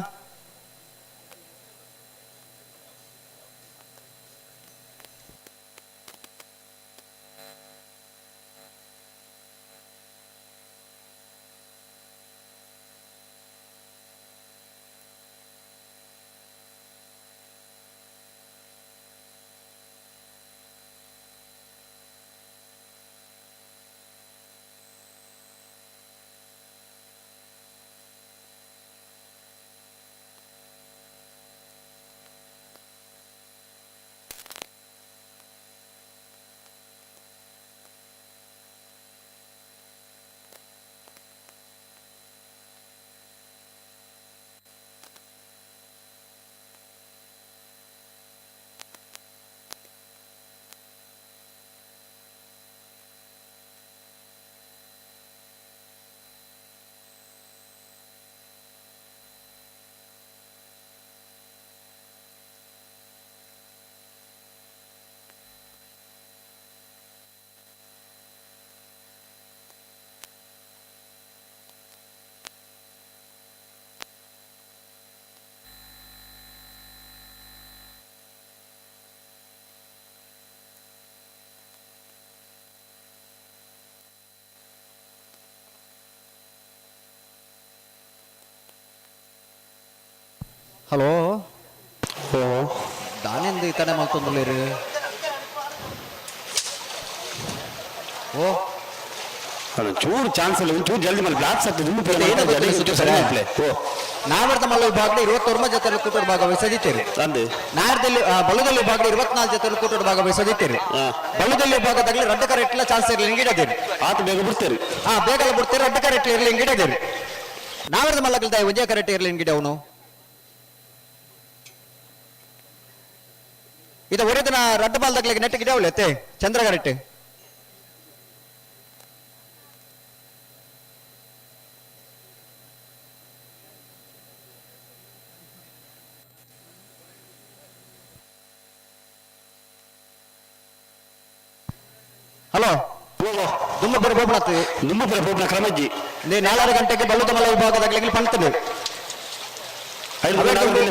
ಹಲೋ ದಾನೆಂದು ಈ ತಡೆ ಮಲ್ತೊಂದುಲ್ಲೇರು ಓ ಚೂರು ಚಾನ್ಸ್ ಇಲ್ಲ, ಒಂಚೂರು ಜಲ್ದಿ ಮೇಲೆ ಬ್ಲಾಕ್ಸ್ ಆಗ್ತದೆ. ಓ ನಾವರ್ದ ಮಲ್ಲ ವಿಭಾಗದ 29 ಜೊತೆ ಕೂಟದ ಭಾಗವಹಿಸದಿತ್ತೇರಿ. ನಾರ್ದಲ್ಲಿ ಬಲದಲ್ಲಿ ವಿಭಾಗದ 24 ಜೊತೆ ಕೂಟದ ಭಾಗವಹಿಸದಿತ್ತೇರಿ. ಬಲದಲ್ಲಿ ವಿಭಾಗದಾಗಲಿ ರಡ್ಡ ಕರೆಟ್ಲ ಚಾನ್ಸ್ ಇರಲಿ ಹಿಂಗಿಡದೇರಿ. ಆತ ಬೇಗ ಬಿಡ್ತೇರಿ. ಹಾ, ಬೇಗಲ ಬಿಡ್ತೀರಿ, ರಡ್ಡ ಕರೆಟ್ಲ ಇರಲಿ ಹಿಂಗಿಡದೇರಿ. ನಾವರ್ದ ಮಲ್ಲಗಲ್ದ ಒಂದೇ ಕರೆಕ್ಟ್ ಇರಲಿ ಹಿಂಗಿಡ ಅವನು. ಇದು ಒರೇ ದಿನ ರಡ್ಡ ಬಾಲ್ದಾಗ್ಲಿಕ್ಕೆ ನೆಟ್ ಗಿಡವಲ್ಲ ಎತ್ತೆ ಚಂದ್ರ ಕರೆಕ್ಟ್. ಹಲೋ, ದುಮ್ಮಪುರ ಬೋಪನಾಥ್. ದುಮ್ಮಪುರ ಬೋಪನ ಕ್ರಮಜ್ಜಿ. ನೀ 4 ಗಂಟೆಗೆ ಬಲ್ಲದ ಮಲ್ಲ ವಿಭಾಗದಾಗಲಿ ಪಂತನು.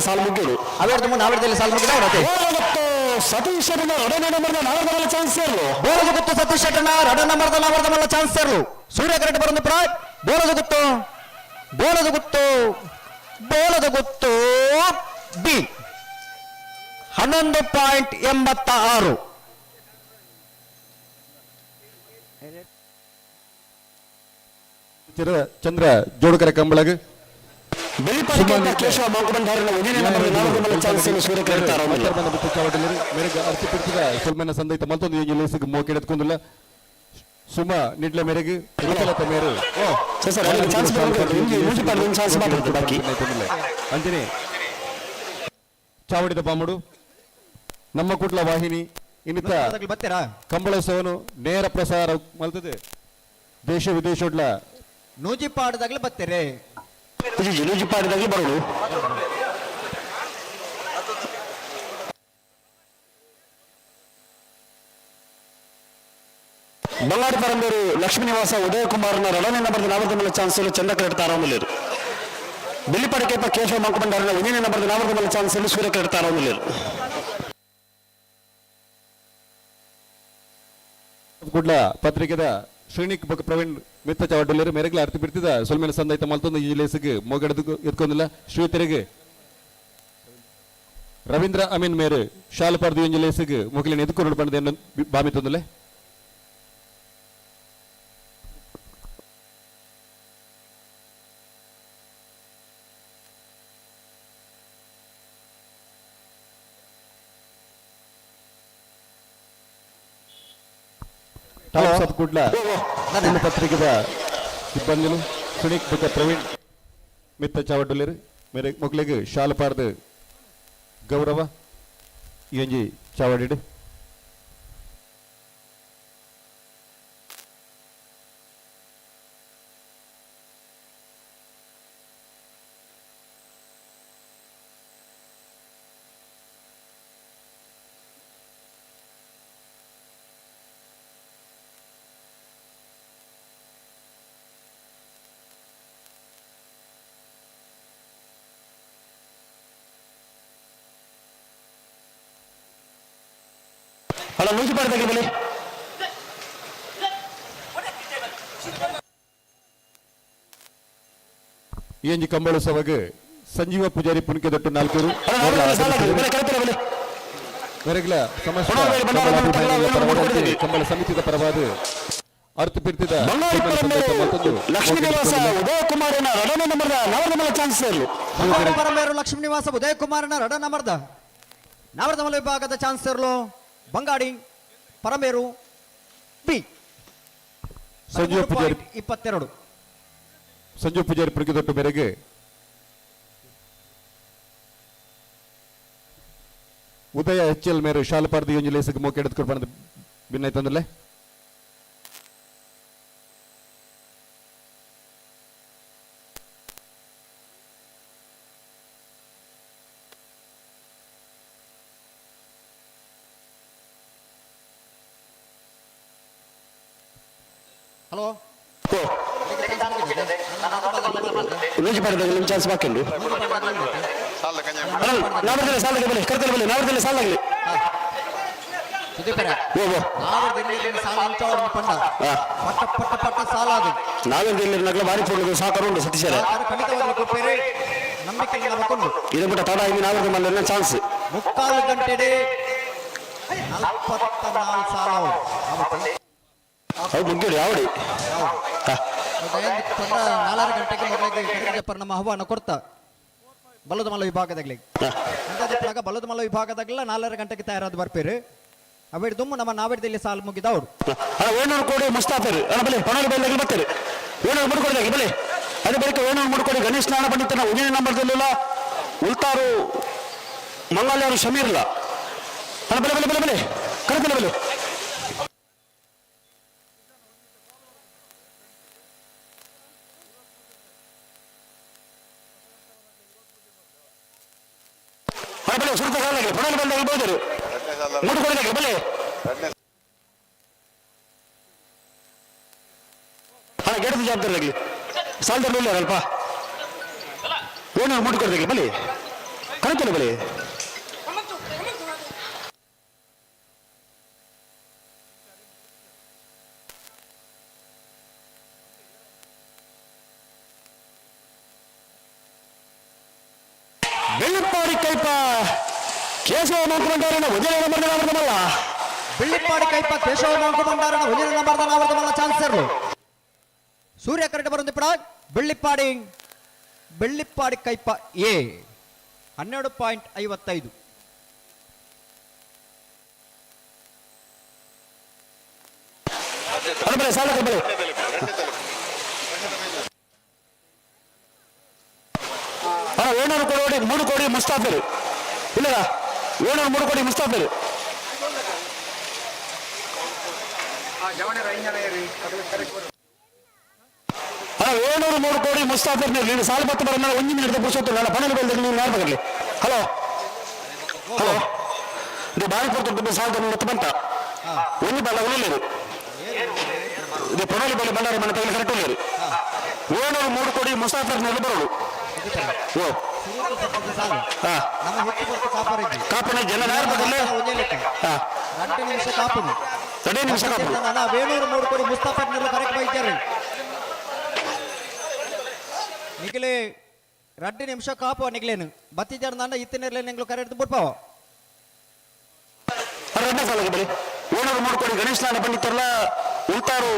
ಸಾಲು ಮುಗಿಯೋದು. ಅವೇರ್ದು ನಾವರ್ದಲ್ಲಿ ಸಾಲು ಮುಗಿದ. ಸತೀಶ್ ರಡ ನಂಬರ್ದ ನಾವರ್ದ ಚಾನ್ಸ್ ಸೇರ್ಲು. ಬೋಲದ ಗುತ್ತು ಸತೀಶ್ ಶೆಟ್ಟನ ರಡ ನಂಬರ್ದ ನಾವರ್ದ ಮಲ್ಲ ಚಾನ್ಸ್ ಸೇರ್ಲು. ಸೂರ್ಯ ಕರೆಕ್ಟ್ ಬರಂದು ಪ್ರಾಯ್. ಬೋಲದ ಗುತ್ತು, ಬೋಲದ ಗುತ್ತು, ಬೋಲದ ಗುತ್ತು ಬಿ 11.86. ಚಂದ್ರ ಜೋಡುಕರೆ ಕಂಬಳಗ ಕೇಶವ ಮಂಕುಬಂಧಾರಿನ ಸೊಲ್ಮೆನ ಸಂದೈತ ಮತ್ತೊಂದು ಲೇಸಿಗೆ ಮೋಕೆಡೆತ್ಕೊಂಡಿಲ್ಲ. ಸುಮ ನಿಡ್ಲ ಮೇರೆಗೆ ಮೇರೆ ಅಂಜನೆ ಚಾವಡಿದ ಬಾಮುಡು ನಮ್ಮ ಕುಟ್ಲ ವಾಹಿನಿ ಇನ್ನಿತ ಕಂಬಳೋತ್ಸವನು ನೇರ ಪ್ರಸಾರ ಮಲ್ತದೆ ದೇಶ ವಿದೇಶೋಡ್ಲ ನೂಜಿಪಾಡದಾಗಲೇ ಬತ್ತೀರಿ. ನೂಜಿಪಾಡದಾಗಲೇ ಬರೋದು. ಬಳ್ಳಾರಿ ಪರಂಬೇರು ಲಕ್ಷ್ಮೀ ನಿವಾಸ ಉದಯ ಕುಮಾರ್ನ ರಡನೆ ನಂಬರ್ದ ನಾಮರ್ದ ಮೇಲೆ ಚಾನ್ಸ್ ಚಂದ್ರ ಕರೆಕ್ಟ್ ತಾರಾಮುಲೇರು. ಬಿಲ್ಲಿಪಡಕೇಪ ಕೇಶವ ಮಂಕುಬಂಡಾರನ ಒಂದನೇ ನಂಬರ್ದ ನಾಮರ್ದ ಮೇಲೆ ಚಾನ್ಸ್ ಸೂರ್ಯ ಕರೆಕ್ಟ್ ತಾರಾಮುಲೇರು. ಕುಡ್ಲ ಪತ್ರಿಕೆದ ಶ್ರೀನಿಕ್ ಬೊಕ ಪ್ರವೀಣ್ ಮಿತ್ತ ಚವಟುಲ್ಲೇರು ಮೇರೆಗ್ಲ ಅರ್ಥ ಬಿಡ್ತಿದ ಸೊಲ್ಮೆನ ಸಂದೈತ ಮಲ್ತೊಂದು ಈ ಲೇಸಿಗೆ ಮೊಗಡದು ಎತ್ಕೊಂದಿಲ್ಲ. ಶ್ರೀತೆರೆಗೆ ರವೀಂದ್ರ ಅಮೀನ್ ಮೇರು ಶಾಲು ಪರ್ದು ಇಂಜಿ ಲೇಸಿಗೆ ಮುಗಿಲಿನ ಎದುಕೊಂಡು ಬಂದ ಬಾಮಿ ತಂದುಲೆ. ಟೈಮ್ಸ್ ಆಫ್ ಕುಡ್ಲ ಪತ್ರಿಕೆದ ಸಿಬ್ಬಂದಿಲು ಸುನೀಕ್ ಬುಕ್ಕ ಪ್ರವೀಣ್ ಮಿತ್ತ ಚಾವಟುಲೇರು ಮೇರೆ ಮೊಕ್ಲೆಗ್ ಶಾಲು ಪಾರ್ದು ಗೌರವ ಈ ಒಂಜಿ ಚಾವಡಿಡು. ಅಲ್ಲ ನೂಜಿಪಾಡದಾಗಲಿ ಬಲಿ. ಈ ಒಂಜಿ ಕಂಬಳೋತ್ಸವಗ್ ಸಂಜೀವ ಪೂಜಾರಿ ಪುನ್ಕೆ ದೊಟ್ಟು ನಾಲ್ಕೂರು ಮೇರೆಗ್ಲ ಸಮಸ್ತ ಕಂಬಳ ಸಮಿತಿದ ಪರವಾದ ಅರ್ಥ ಪಿರ್ತಿದ ಲಕ್ಷ್ಮೀ ನಿವಾಸ ಉದಯ ಕುಮಾರನ ರಡನೆ ನಂಬರ್ದ ನವರ್ದ ಚಾನ್ಸ್ ಸೇರ್ಲು. ಪರಮೇರು ಲಕ್ಷ್ಮೀ ನಿವಾಸ ಉದಯ ಕುಮಾರನ ರಡ ನಂಬರ್ದ ನಾವರ್ದ ಮಲ್ಲ ವಿಭಾಗದ ಚಾನ್ಸ್ ಸೇರ್ಲು. ಬಂಗಾಡಿ ಪರಮೇರು ಬಿ ಸಂಜೀವ ಪೂಜಾರಿ 22. ಸಂಜೀವ ಪೂಜಾರಿ ಪುನ್ಕೆ ದೊಟ್ಟು ಮೇರೆಗೆ ಉದಯ ಎಚ್ ಎಲ್ ಮೇರು ಶಾಲು ಪಾರ್ದು ಯೋಜನೆ ಲೇಸಿಗೆ ಮೋಕೆ ಎಡುತ್ಕೊಂಡು ಬಂದ ಭಿನ್ನ ಹಲೋ ನೂಜಿಪಾಡದಾಗಲಿ ನಿಮ್ಮ ಚಾನ್ಸ್ ಬಾಕಿ ಉಂಟು. ನಾವರ್ದಲ್ಲಿ ಸಾಲಾಗಲಿ ಬಲಿ, ಕರ್ತಲ್ಲಿ ಬಲಿ, ನಾವರ್ದಲ್ಲಿ ಸಾಲಾಗಲಿ. ಪಟ್ಟ ಪಟ್ಟ ಪಟ್ಟ ಸಾಲ ಅದು. ನಾವೆಂತ ಇಲ್ಲಿ ನಗಲ ಬಾರಿ ಪೋಡುದು ಸಾಕಾರ ಉಂಟು ಸತೀಶರೇ. ಖಂಡಿತವಾಗ್ಲೂ ಕೊಪ್ಪೇರಿ. ನಂಬಿಕೆ ನಮಕೊಂಡು ಇದು ಬಿಟ್ಟ ತಡ ಇನ್ನು ನಾವರ್ದ ಮಲ್ಲ ಚಾನ್ಸ್. 3.25 ಗಂಟೆಡೆ 44 ಸಾಲ ಅವತ್ತು. ಅವು ಮುಗ್ಗಿಡಿ ಯಾವಡಿ. 4 ಗಂಟೆಗೆ ಮೊದಲಿಗೆ ನಮ್ಮ ಆಹ್ವಾನ ಕೊಡ್ತಾ ಬಲದ ಮಲ್ಲ ವಿಭಾಗದಾಗಲಿ ಅಂದಾಜು ಬಲದ ಮಲ್ಲ ವಿಭಾಗದಾಗಲ್ಲ 4.5 ಗಂಟೆಗೆ ತಯಾರಾದ ಬರ್ಪೇರು ಅವೇಡ್ ದುಮ್ಮು ನಮ್ಮ ನಾವೇಡ್ದಲ್ಲಿ ಸಾಲು ಮುಗಿದವರು. ಏಳ್ನೂರು ಕೋಡಿ ಮುಸ್ತಾಫರ್ ಅಣ್ಣ ಬಲೆ ಪಣೋಲಿ ಬೈಲಾಗಿ ಬರ್ತಾರೆ. 700 ಮೂರು ಕೋಡಿ ಬಲೆ ಅದೇ ಬಳಿಕ 700 ಮೂರು ಕೋಡಿ ಗಣೇಶ್ ನಾಣ ಪಂಡಿತನ ಒಂದನೇ ನಂಬರ್ದಲ್ಲಿಲ್ಲ ಉಲ್ತಾರು ಮಂಗಾಲ್ಯಾರು ಶಮೀರ್ಲ ಅಣ್ಣ ಬಲೆ ಬಲೆ ಬಲೆ ಬಲೆ ಕರೆತಲ್ಲ ಬಲೆ. ಬಲೆ ಸುರತ ಸಾಲಾಗಿ ಪಣೋಲಿ ಬೈಲಾಗಿ ಬೋದರು 3 ಕೋಡಿ ಬಲೆ. ಅಣ್ಣ ಗೇಟದ ಜವಾಬ್ದಾರಿ ಆಗಲಿ ಸಾಲದಲ್ಲಿ ಇಲ್ಲ ಅಲ್ಪ ಏನು ಮೂರು ಕೊಡ್ಬೇಕು ಬಲಿ ಕರೆತಲ್ಲ ಬಲಿ. ಬೆಳ್ಳಿಪ್ಪಾಡಿ ಕೈಪ ಕೇಶವ ಮಂಕುಮಂಡಾರನ ಉದಯ ನಂಬರ್. ಬೆಳ್ಳಿಪ್ಪಾಡಿ ಕೈಪ ಕೇಶವ ಮಂಕುಮಂಡಾರನ ಉದಯ ನಂಬರ್ ಆವರ್ತಮಲ್ಲ ಚಾನ್ಸರ್ ಸೂರ್ಯ ಕರೆಕ್ಟ್ ಬರುವಂತೆ ಪಡ ಬೆಳ್ಳಿಪ್ಪಾಡಿ ಬೆಳ್ಳಿಪ್ಪಾಡಿ ಕೈಪ ಎ 12.55. 700 ಕೋಡಿ 3 ಕೋಡಿ ಮುಸ್ತಾಫಿರ್ ಇಲ್ಲ 700 3 ಕೋಡಿ ಮುಸ್ತಾಫಿರ್. 700 3 ಕೋಡಿ ಮುಸ್ತಾಫಿರ್ ನೀನು ಸಾಲ ಪತ್ತು ಬರೋ ಒಂದು ಮಿನಿಟ್ ಪುರುಷೋತ್ತಮ ಪಣಲು ಬೆಳೆದ ನೀನು ಯಾರು ಬರಲಿ. ಹಲೋ ಹಲೋ ಇದು ಬಾರಿ ಕೊಡ್ತು ಸಾಲದ ಮತ್ತೆ ಬಂತ ಒಂದು ಬಲ್ಲ ಉಳಿಲೇರು ಇದು ಪಣಲಿ ಬೆಲೆ ಬಂಡಾರ ಮನೆ ತಗಲಿ ಕರೆಕ್ಟ್ ಉಳ್ಳೇರು. 700 3 ಕೋಡಿ ಮುಸಾಫಿರ್ ನಲ್ಲಿ ಬರೋಳು. ಓ ಕಾಪನ ಜನ ಯಾರು ಬರಲಿ. 2 ನಿಮಿಷ ಕಾಪುನು 2 ನಿಮಿಷ ಕಾಪು. 700 3 ಕೋಡಿ ಮುಸ್ತಾಫಿರ್ ನಲ್ಲಿ ಕರೆಕ್ಟ್ ಬೈತಾರೆ ನಿಗಲೆ 2 ನಿಮಿಷ ಕಾಪು ನಿಗಲೇನು ಬತ್ತಿಜಾರ ನಾನ ಇತ್ತಿನಿರ್ಲೆ ನಿಂಗ್ಲು ಕರೆಕ್ಟ್ ಬುಡ್ಪಾವ. ಎರಡನೇ ಸಾಲಿಗೆ ಬಳಿ 700 3 ಕೋಡಿ ಗಣೇಶ್ ನಾಣ ಪಂಡಿತರಲ್ಲ ಉಲ್ತಾರು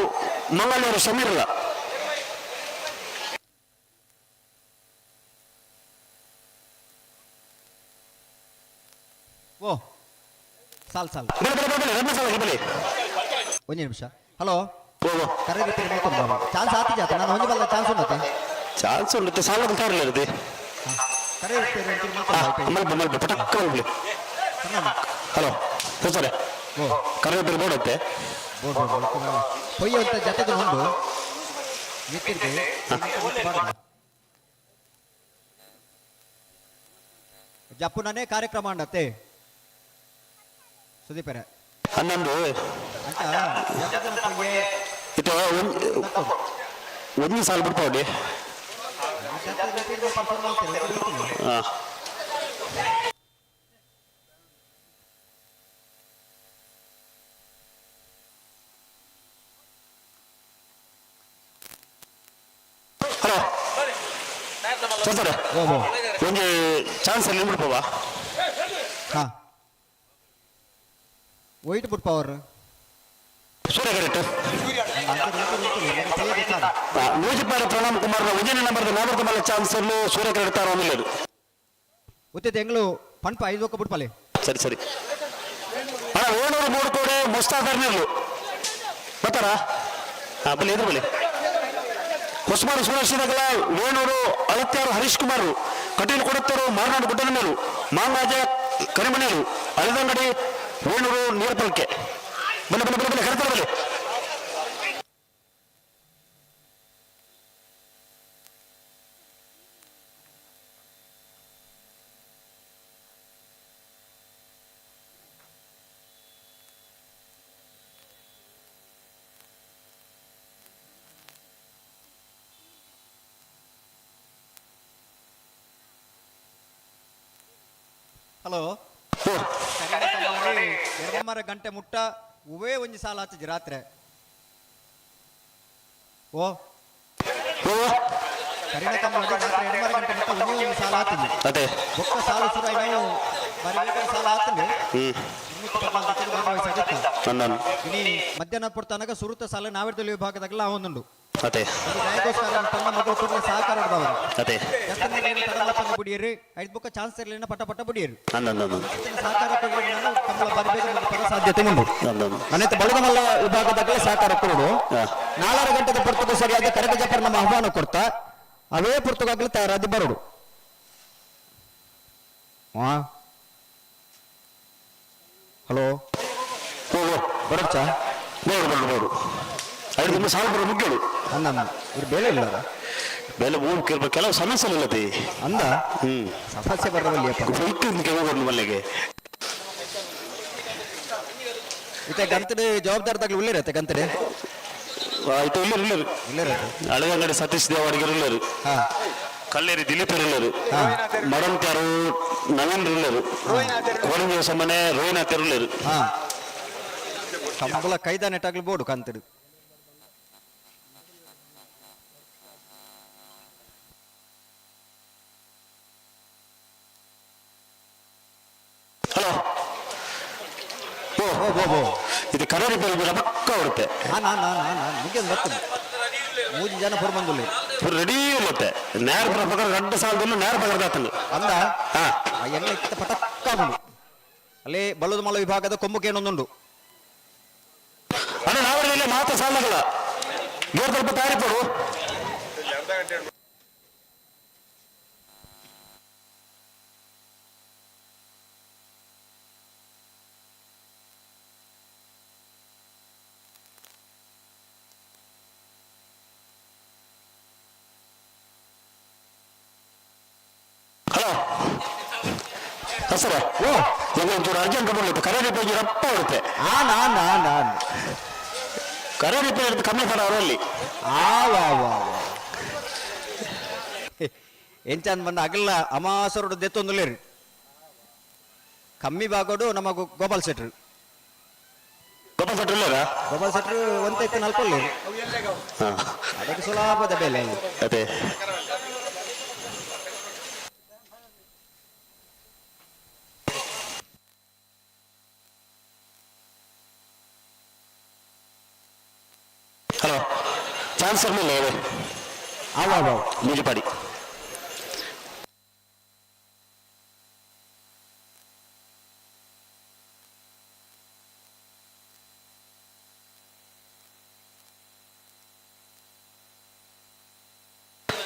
ಮಂಗಲ್ಯವರು ಸಮೀರಲ್ಲ. ಓ ಸಾಲ್ ಸಾಲ್ ಬಲೆ ಬಲೆ ಬಲೆ ಎರಡನೇ ಸಾಲಿಗೆ ಬಲೆ ಒಂದು ನಿಮಿಷ. ಹಲೋ ಕರೆ ರಿಪೇರಿ ಮಾಡ್ಕೊಂಡು ಚಾನ್ಸ್ ಆತಿ ಜಾತ ನಾನು ಒಂದು ಬಲ್ಲ ಚಾನ್ಸ್ ಉಂಟು ಚಾನ್ಸ್ ಉಂಟು ಸಾಲ ತರಲಿಲ್ಲ ಕರೆ ರಿಪೇರಿ ಅಂತ ಮಲ್ಪ ಮಲ್ಪ ಪಟಕ್ಕ ಹೋಗ್ಲಿ. ಹಲೋ ಸರ್ ಕರೆ ರಿಪೇರಿ ಬೋರ್ಡ್ ಐತೆ ಹೊಯ್ಯುವಂತ ಜೊತೆಗೆ ಉಂಡು ಮಿತ್ತಿರ್ಗೆ ಜಪ್ಪುನನೇ ಕಾರ್ಯಕ್ರಮ ಅಂಡತ್ತೆ ಸುದೀಪರೇ 11 ಅಂತ ಇದು ಒಂದು ಸಾಲ ಬಿಡ್ಪಾಡಿ. ಹಲೋ ಸರ್ ಒಂದು ಚಾನ್ಸ್ ಅಲ್ಲಿ ಬಿಡ್ಪವ. ಹಾ ವೈಟ್ ಬುಡ್ ಪವರ್ ಸೂರ್ಯ ಕರೆಕ್ಟ್ ನೂಜಿಪಾರ ಪ್ರಣಾಮ್ ಕುಮಾರ್ ಒಂದನೇ ನಂಬರ್ ನಾಲ್ಕು ಮಲ್ಲ ಚಾನ್ಸ್ ಸೂರ್ಯ ಕರೆಕ್ಟ್ ತಾರ ಉತ್ತಿದ ಎಂಗ್ಳು ಪಂಪ 5 ಒಕ್ಕ ಬಿಡ್ಪಲೆ. ಸರಿ ಸರಿ ಅಣ್ಣ 700 3 ಕೋಡಿ ಮುಸ್ತಾಫರ್ ನೀರ್ಲು ಬರ್ತಾರಾ. ಹಾ ಬಲಿ ಎದುರು ಬಲಿ ಹೊಸಮಾರು ಸುರೇಶ್ ವೇಣೂರು ಅಳತ್ಯಾರು ಹರೀಶ್ ಕುಮಾರ್ ಕಟೀಲು ಕೊಡುತ್ತರು ಮಾರನಾಡು ಗುಡ್ಡನ ಮೇಲು ಮಾಂಗಾಜ ಕರಿಮನೇರು ಅಳದಂಗಡಿ ವೇಣೂರು ನೀರ್ಪಲ್ಕೆ ಬಲೆ ಬಲೆ ಬಲೆ ಬಲೆ ಕರೆತಲ್ಲ ಬಲೆ. ಹಲೋ 2.5 ಗಂಟೆ ಮುಟ್ಟ ಉವೇ ಒಂಜಿ ಸಾಲ ಆತಿಜಿ ರಾತ್ರಿ. ಓ ಕರಿನ ಕಂಬಳ ರಾತ್ರಿ 2 ಗಂಟೆ ಮಟ್ಟ ಒಂದೇ ಒಂದು ಸಾಲ ಆತಂದೆ. ಅದೇ. ಬೊಕ್ಕ ಸಾಲ ಶುರು ಆಯ್ತು, ಬಾರಿ ಬೇಗ ಸಾಲ ಆತಂದೆ. 314 ಭಾಗವಹಿಸಾಗಿತ್ತು. ಅಂದನ್. ಇನಿ ಮಧ್ಯಾಹ್ನ ಪುರ್ತನಗ ಸುರುತ ಸಾಲ ನಾವೆರ್ದಲ್ಲಿ ವಿಭಾಗದಾಗಲ ಒಂದುಂಡು. ಅದೇ. ನಾಯಕೋಸ್ಕರ ತನ್ನ ಮಗಳು ಕೂಡ ಸಹಕಾರ ಉಂಡು. ಅದೇ. ಬುಡಿಯರು ಐದು ಬೊಕ್ಕ ಚಾನ್ಸ್ ಇರಲಿಲ್ಲ, ಪಟ ಪಟ ಬುಡಿಯರು. ಅಂದನ್ ಅಂದನ್. ಸಹಕಾರ ಕೊಡುವ ಕಂಬಳ ಬಾರಿ ಬೇಗ ಮುಗಿಪರ ಸಾಧ್ಯತೆ ಉಂಟು. ಅಂದನ್. ಅನೇಕ ಬಲದ ವಿಭಾಗದಾಗಲೇ ಸಹಕಾರ ಕೊಡು. 4 ಗಂಟೆದ ಪುರ್ತಕ ಸರಿಯಾದ ಕರಗ ಜಪರ್ ನಮ್ಮ ಆಹ್ವಾನ ಕೊಡ್ತಾ ಅವೇ ಪುರ್ತಕಾಗ್ಲಿ ತಯಾರಾದಿ ಬರೋಡು. ಹಲೋ, ಬರೋಡ್ಚಾ? ಬೋಡು ಬೋಡು ಬೋಡು. ಐದು ನಿಮ್ಮ ಸಾಲ ಬರೋ ಮುಗ್ಯೋಡು. ಅನ್ನ ಇವ್ರು ಬೇಳೆ ಇಲ್ಲ. ಬೇಲೆ ಮೂರು ಕೆಲವು ಸಮಸ್ಯೆ ಇಲ್ಲತಿ. ಅಂದ ಸಮಸ್ಯೆ ಬರೋವಲ್ಲಿ ಹೋಗೋದು ಮಲ್ಲಿಗೆ. ಇತ್ತೆ ಗಂತಡೆ ಜವಾಬ್ದಾರದಾಗ್ಲಿ ಉಳ್ಳೇರತ್ತೆ ಗಂತಡೆ. ಆಯ್ತು, ಉಳ್ಳೇರು ಉಳ್ಳೇರು. ಉಳ್ಳೇರತ್ತೆ. ಅಳಗಂಗಡಿ ಸತೀಶ್ ದೇವಾಡಿಗರು ಉಳ್ಳೇರು. ಕಲ್ಲೇರಿ ದಿಲೀಪ್ ಉಳ್ಳೇರು. ಮಡಂತ್ಯಾರು ನವೀನ್ ಉಳ್ಳೇರು. ಕೋಡಿಂಗ ಸಮನೆ ರೋಹಿನಾಥ್ ಉಳ್ಳೇರು. ಕಂಬಳ ಕೈದ ನೆಟ್ಟಾಗ್ಲಿ ಬೋಡು ಕಂತಡು. ಹಲೋ, ಓ ಇದು ಕರೋರಿ ಬೇರೆ ಪಕ್ಕ ಹೊರತೆ. ಮುಗಿಯೋದು ಬರ್ತದೆ. 3 ಜನ ಫೋರ್ ಬಂದುಲ್ಲ. ರೆಡಿ ಇರುತ್ತೆ. ನೇರ ಪಕ್ಕ ಗಂಟೆ ಸಾಲದಲ್ಲಿ ನೇರ ಪಕ್ಕದಾತನು. ಅಂದ ಎಲ್ಲ ಇತ್ತ ಪಟಕ್ಕ ಬಂದು ಅಲ್ಲಿ ಬಲ್ಲದ ಮಲ ವಿಭಾಗದ ಕೊಂಬುಕೇನೊಂದುಂಡು. ಅಣ್ಣ, ನಾವಲ್ಲಿ ಮಾತ್ರ ಸಾಲಗಳ ದೂರ ಸ್ವಲ್ಪ ತಯಾರಿ ಪಡು. ಹಲೋ ಸರ, ಓ ಈಗ ಒಂಚೂರು ಅರ್ಜೆಂಟ್ ಬರ್ಲಿತ್ತು. ಕರೆ ರಿಪೇರಿ ರಪ್ಪ ಹೊರತೆ. ಆ ನಾ ನಾ ನಾ ಕರೆ ರಿಪೇರಿ ಕಮ್ಮಿ ಪಡ ಅವರಲ್ಲಿ. ಆ ವಾ ವಾ ವಾ ಎಂಚಂದ್ ಬಂದ ಅಗಲ್ಲ ಅಮಾಸರುಡು ದೆತ್ತೊಂದುಲೇರು ಕಮ್ಮಿ ಬಾಗೋಡು ನಮ್ಮ ಗೋಪಾಲ್ ಶೆಟ್ರು. ಗೋಪಾಲ್ ಶೆಟ್ರು ಇಲ್ಲರಾ? ಗೋಪಾಲ್ ಶೆಟ್ರು ಒಂತೈತೆ ನಾಲ್ಕೊಲ್ಲೇರು. ಅದಕ್ಕೆ ಸುಲಭದ ಬೆಲೆ. ಅದೇ. ಹಲೋ, ಚಾನ್ಸ್ ಇರಲಿಲ್ಲ ಹೇಳಿ. ಮೂಜಿಪಾಡಿ.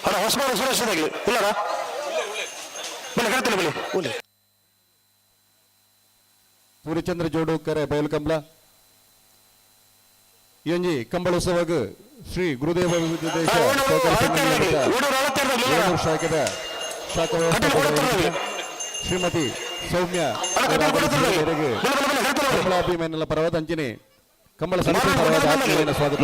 ಹಲೋ, ಹೊಸಬಾರು ಸುರೇಶ್ ಇದಾಗಲಿ ಇಲ್ಲರ? ಬನ್ನಿ, ಕರ್ತೀನಿ ಬನ್ನಿ. ಬನ್ನಿ. ಸೂರ್ಯಚಂದ್ರ ಜೋಡು ಕರೆ ಬಯಲು ಕಂಬಳ ಈ ಕಂಬಳೋತ್ಸವಗ್ ಶ್ರೀ ಗುರುದೇವ ವಿದ್ಯಾದೇಶ ಶಾಖದ ಶಾಖಾ ವ್ಯವಸ್ಥಾಪಕ ಶ್ರೀಮತಿ ಸೌಮ್ಯ ಮೇರೆಗೆ ಕಂಬಳ ಪರವಾದ ಅಂಜನಿ ಕಂಬಳ ಸಮಿತಿ ಪರವಾದ ಆತ್ಮೀಯನ ಸ್ವಾಗತ.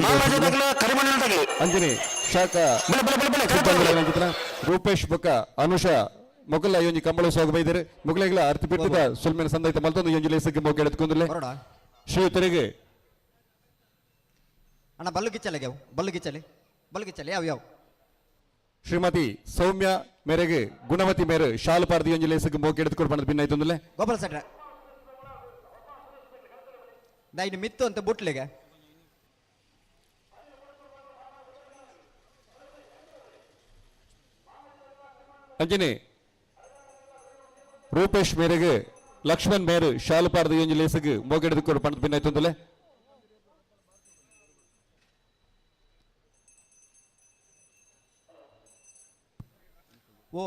ಅಂಜನಿ ಶಾಖಾ ಸಿಬ್ಬಂದಿಗಳ ರೂಪೇಶ್ ಬೊಕ್ಕ ಅನುಷಾ ಮೊಗಲ ಯೋಂಜಿ ಕಂಬಳೋತ್ಸವ ಬೈದರೆ ಮೊಗಲಿಗಳ ಅರ್ಥ ಬಿಟ್ಟದ ಸುಲ್ಮೇನ ಸಂದೈತ ಮಲ್ತೊಂದು ಯೋಂಜಿ ಲೇಸಕ್ಕೆ ಮೊಗ್ಗ ಎಳೆದುಕೊಂಡ್ಲೆ ಶ್ರೀಯುತರಿಗೆ. ಅಣ್ಣ ಬಲ್ಲು ಗಿಚ್ಚಲೆ ಬಲ್ಲು ಗಿಚ್ಚಲೆ ಬಲ್ಲು ಗಿಚ್ಚಲೆ ಯಾವ ಯಾವ ಶ್ರೀಮತಿ ಸೌಮ್ಯ ಮೇರೆಗೆ ಗುಣವತಿ ಮೇರೆ ಶಾಲು ಪಾರ್ದಿ ಯೋಂಜಿ ಲೇಸಕ್ಕೆ ಮೊಗ್ಗ ಎಳೆದುಕೊಂಡು ಬಂದ ಭಿನ್ನ ಆಯ್ತೊಂದುಲೆ. ಗೋಪಾಲ ಸೆಟ್ರ ದೈನ ಮಿತ್ತು ಅಂತ ಬುಟ್ಲಿಗೆ. ಅಂಜನಿ ರೂಪೇಶ್ ಮೇರೆಗೆ ಲಕ್ಷ್ಮಣ್ ಮೇರು ಶಾಲು ಪಾರ್ದಿ ಯೋಂಜಿ ಲೇಸಕ್ಕೆ ಮೊಗ್ಗ ಎಳೆದುಕೊಂಡು ಬಂದ ಭಿನ್ನ ಆಯ್ತೊಂದುಲೆ. ಓ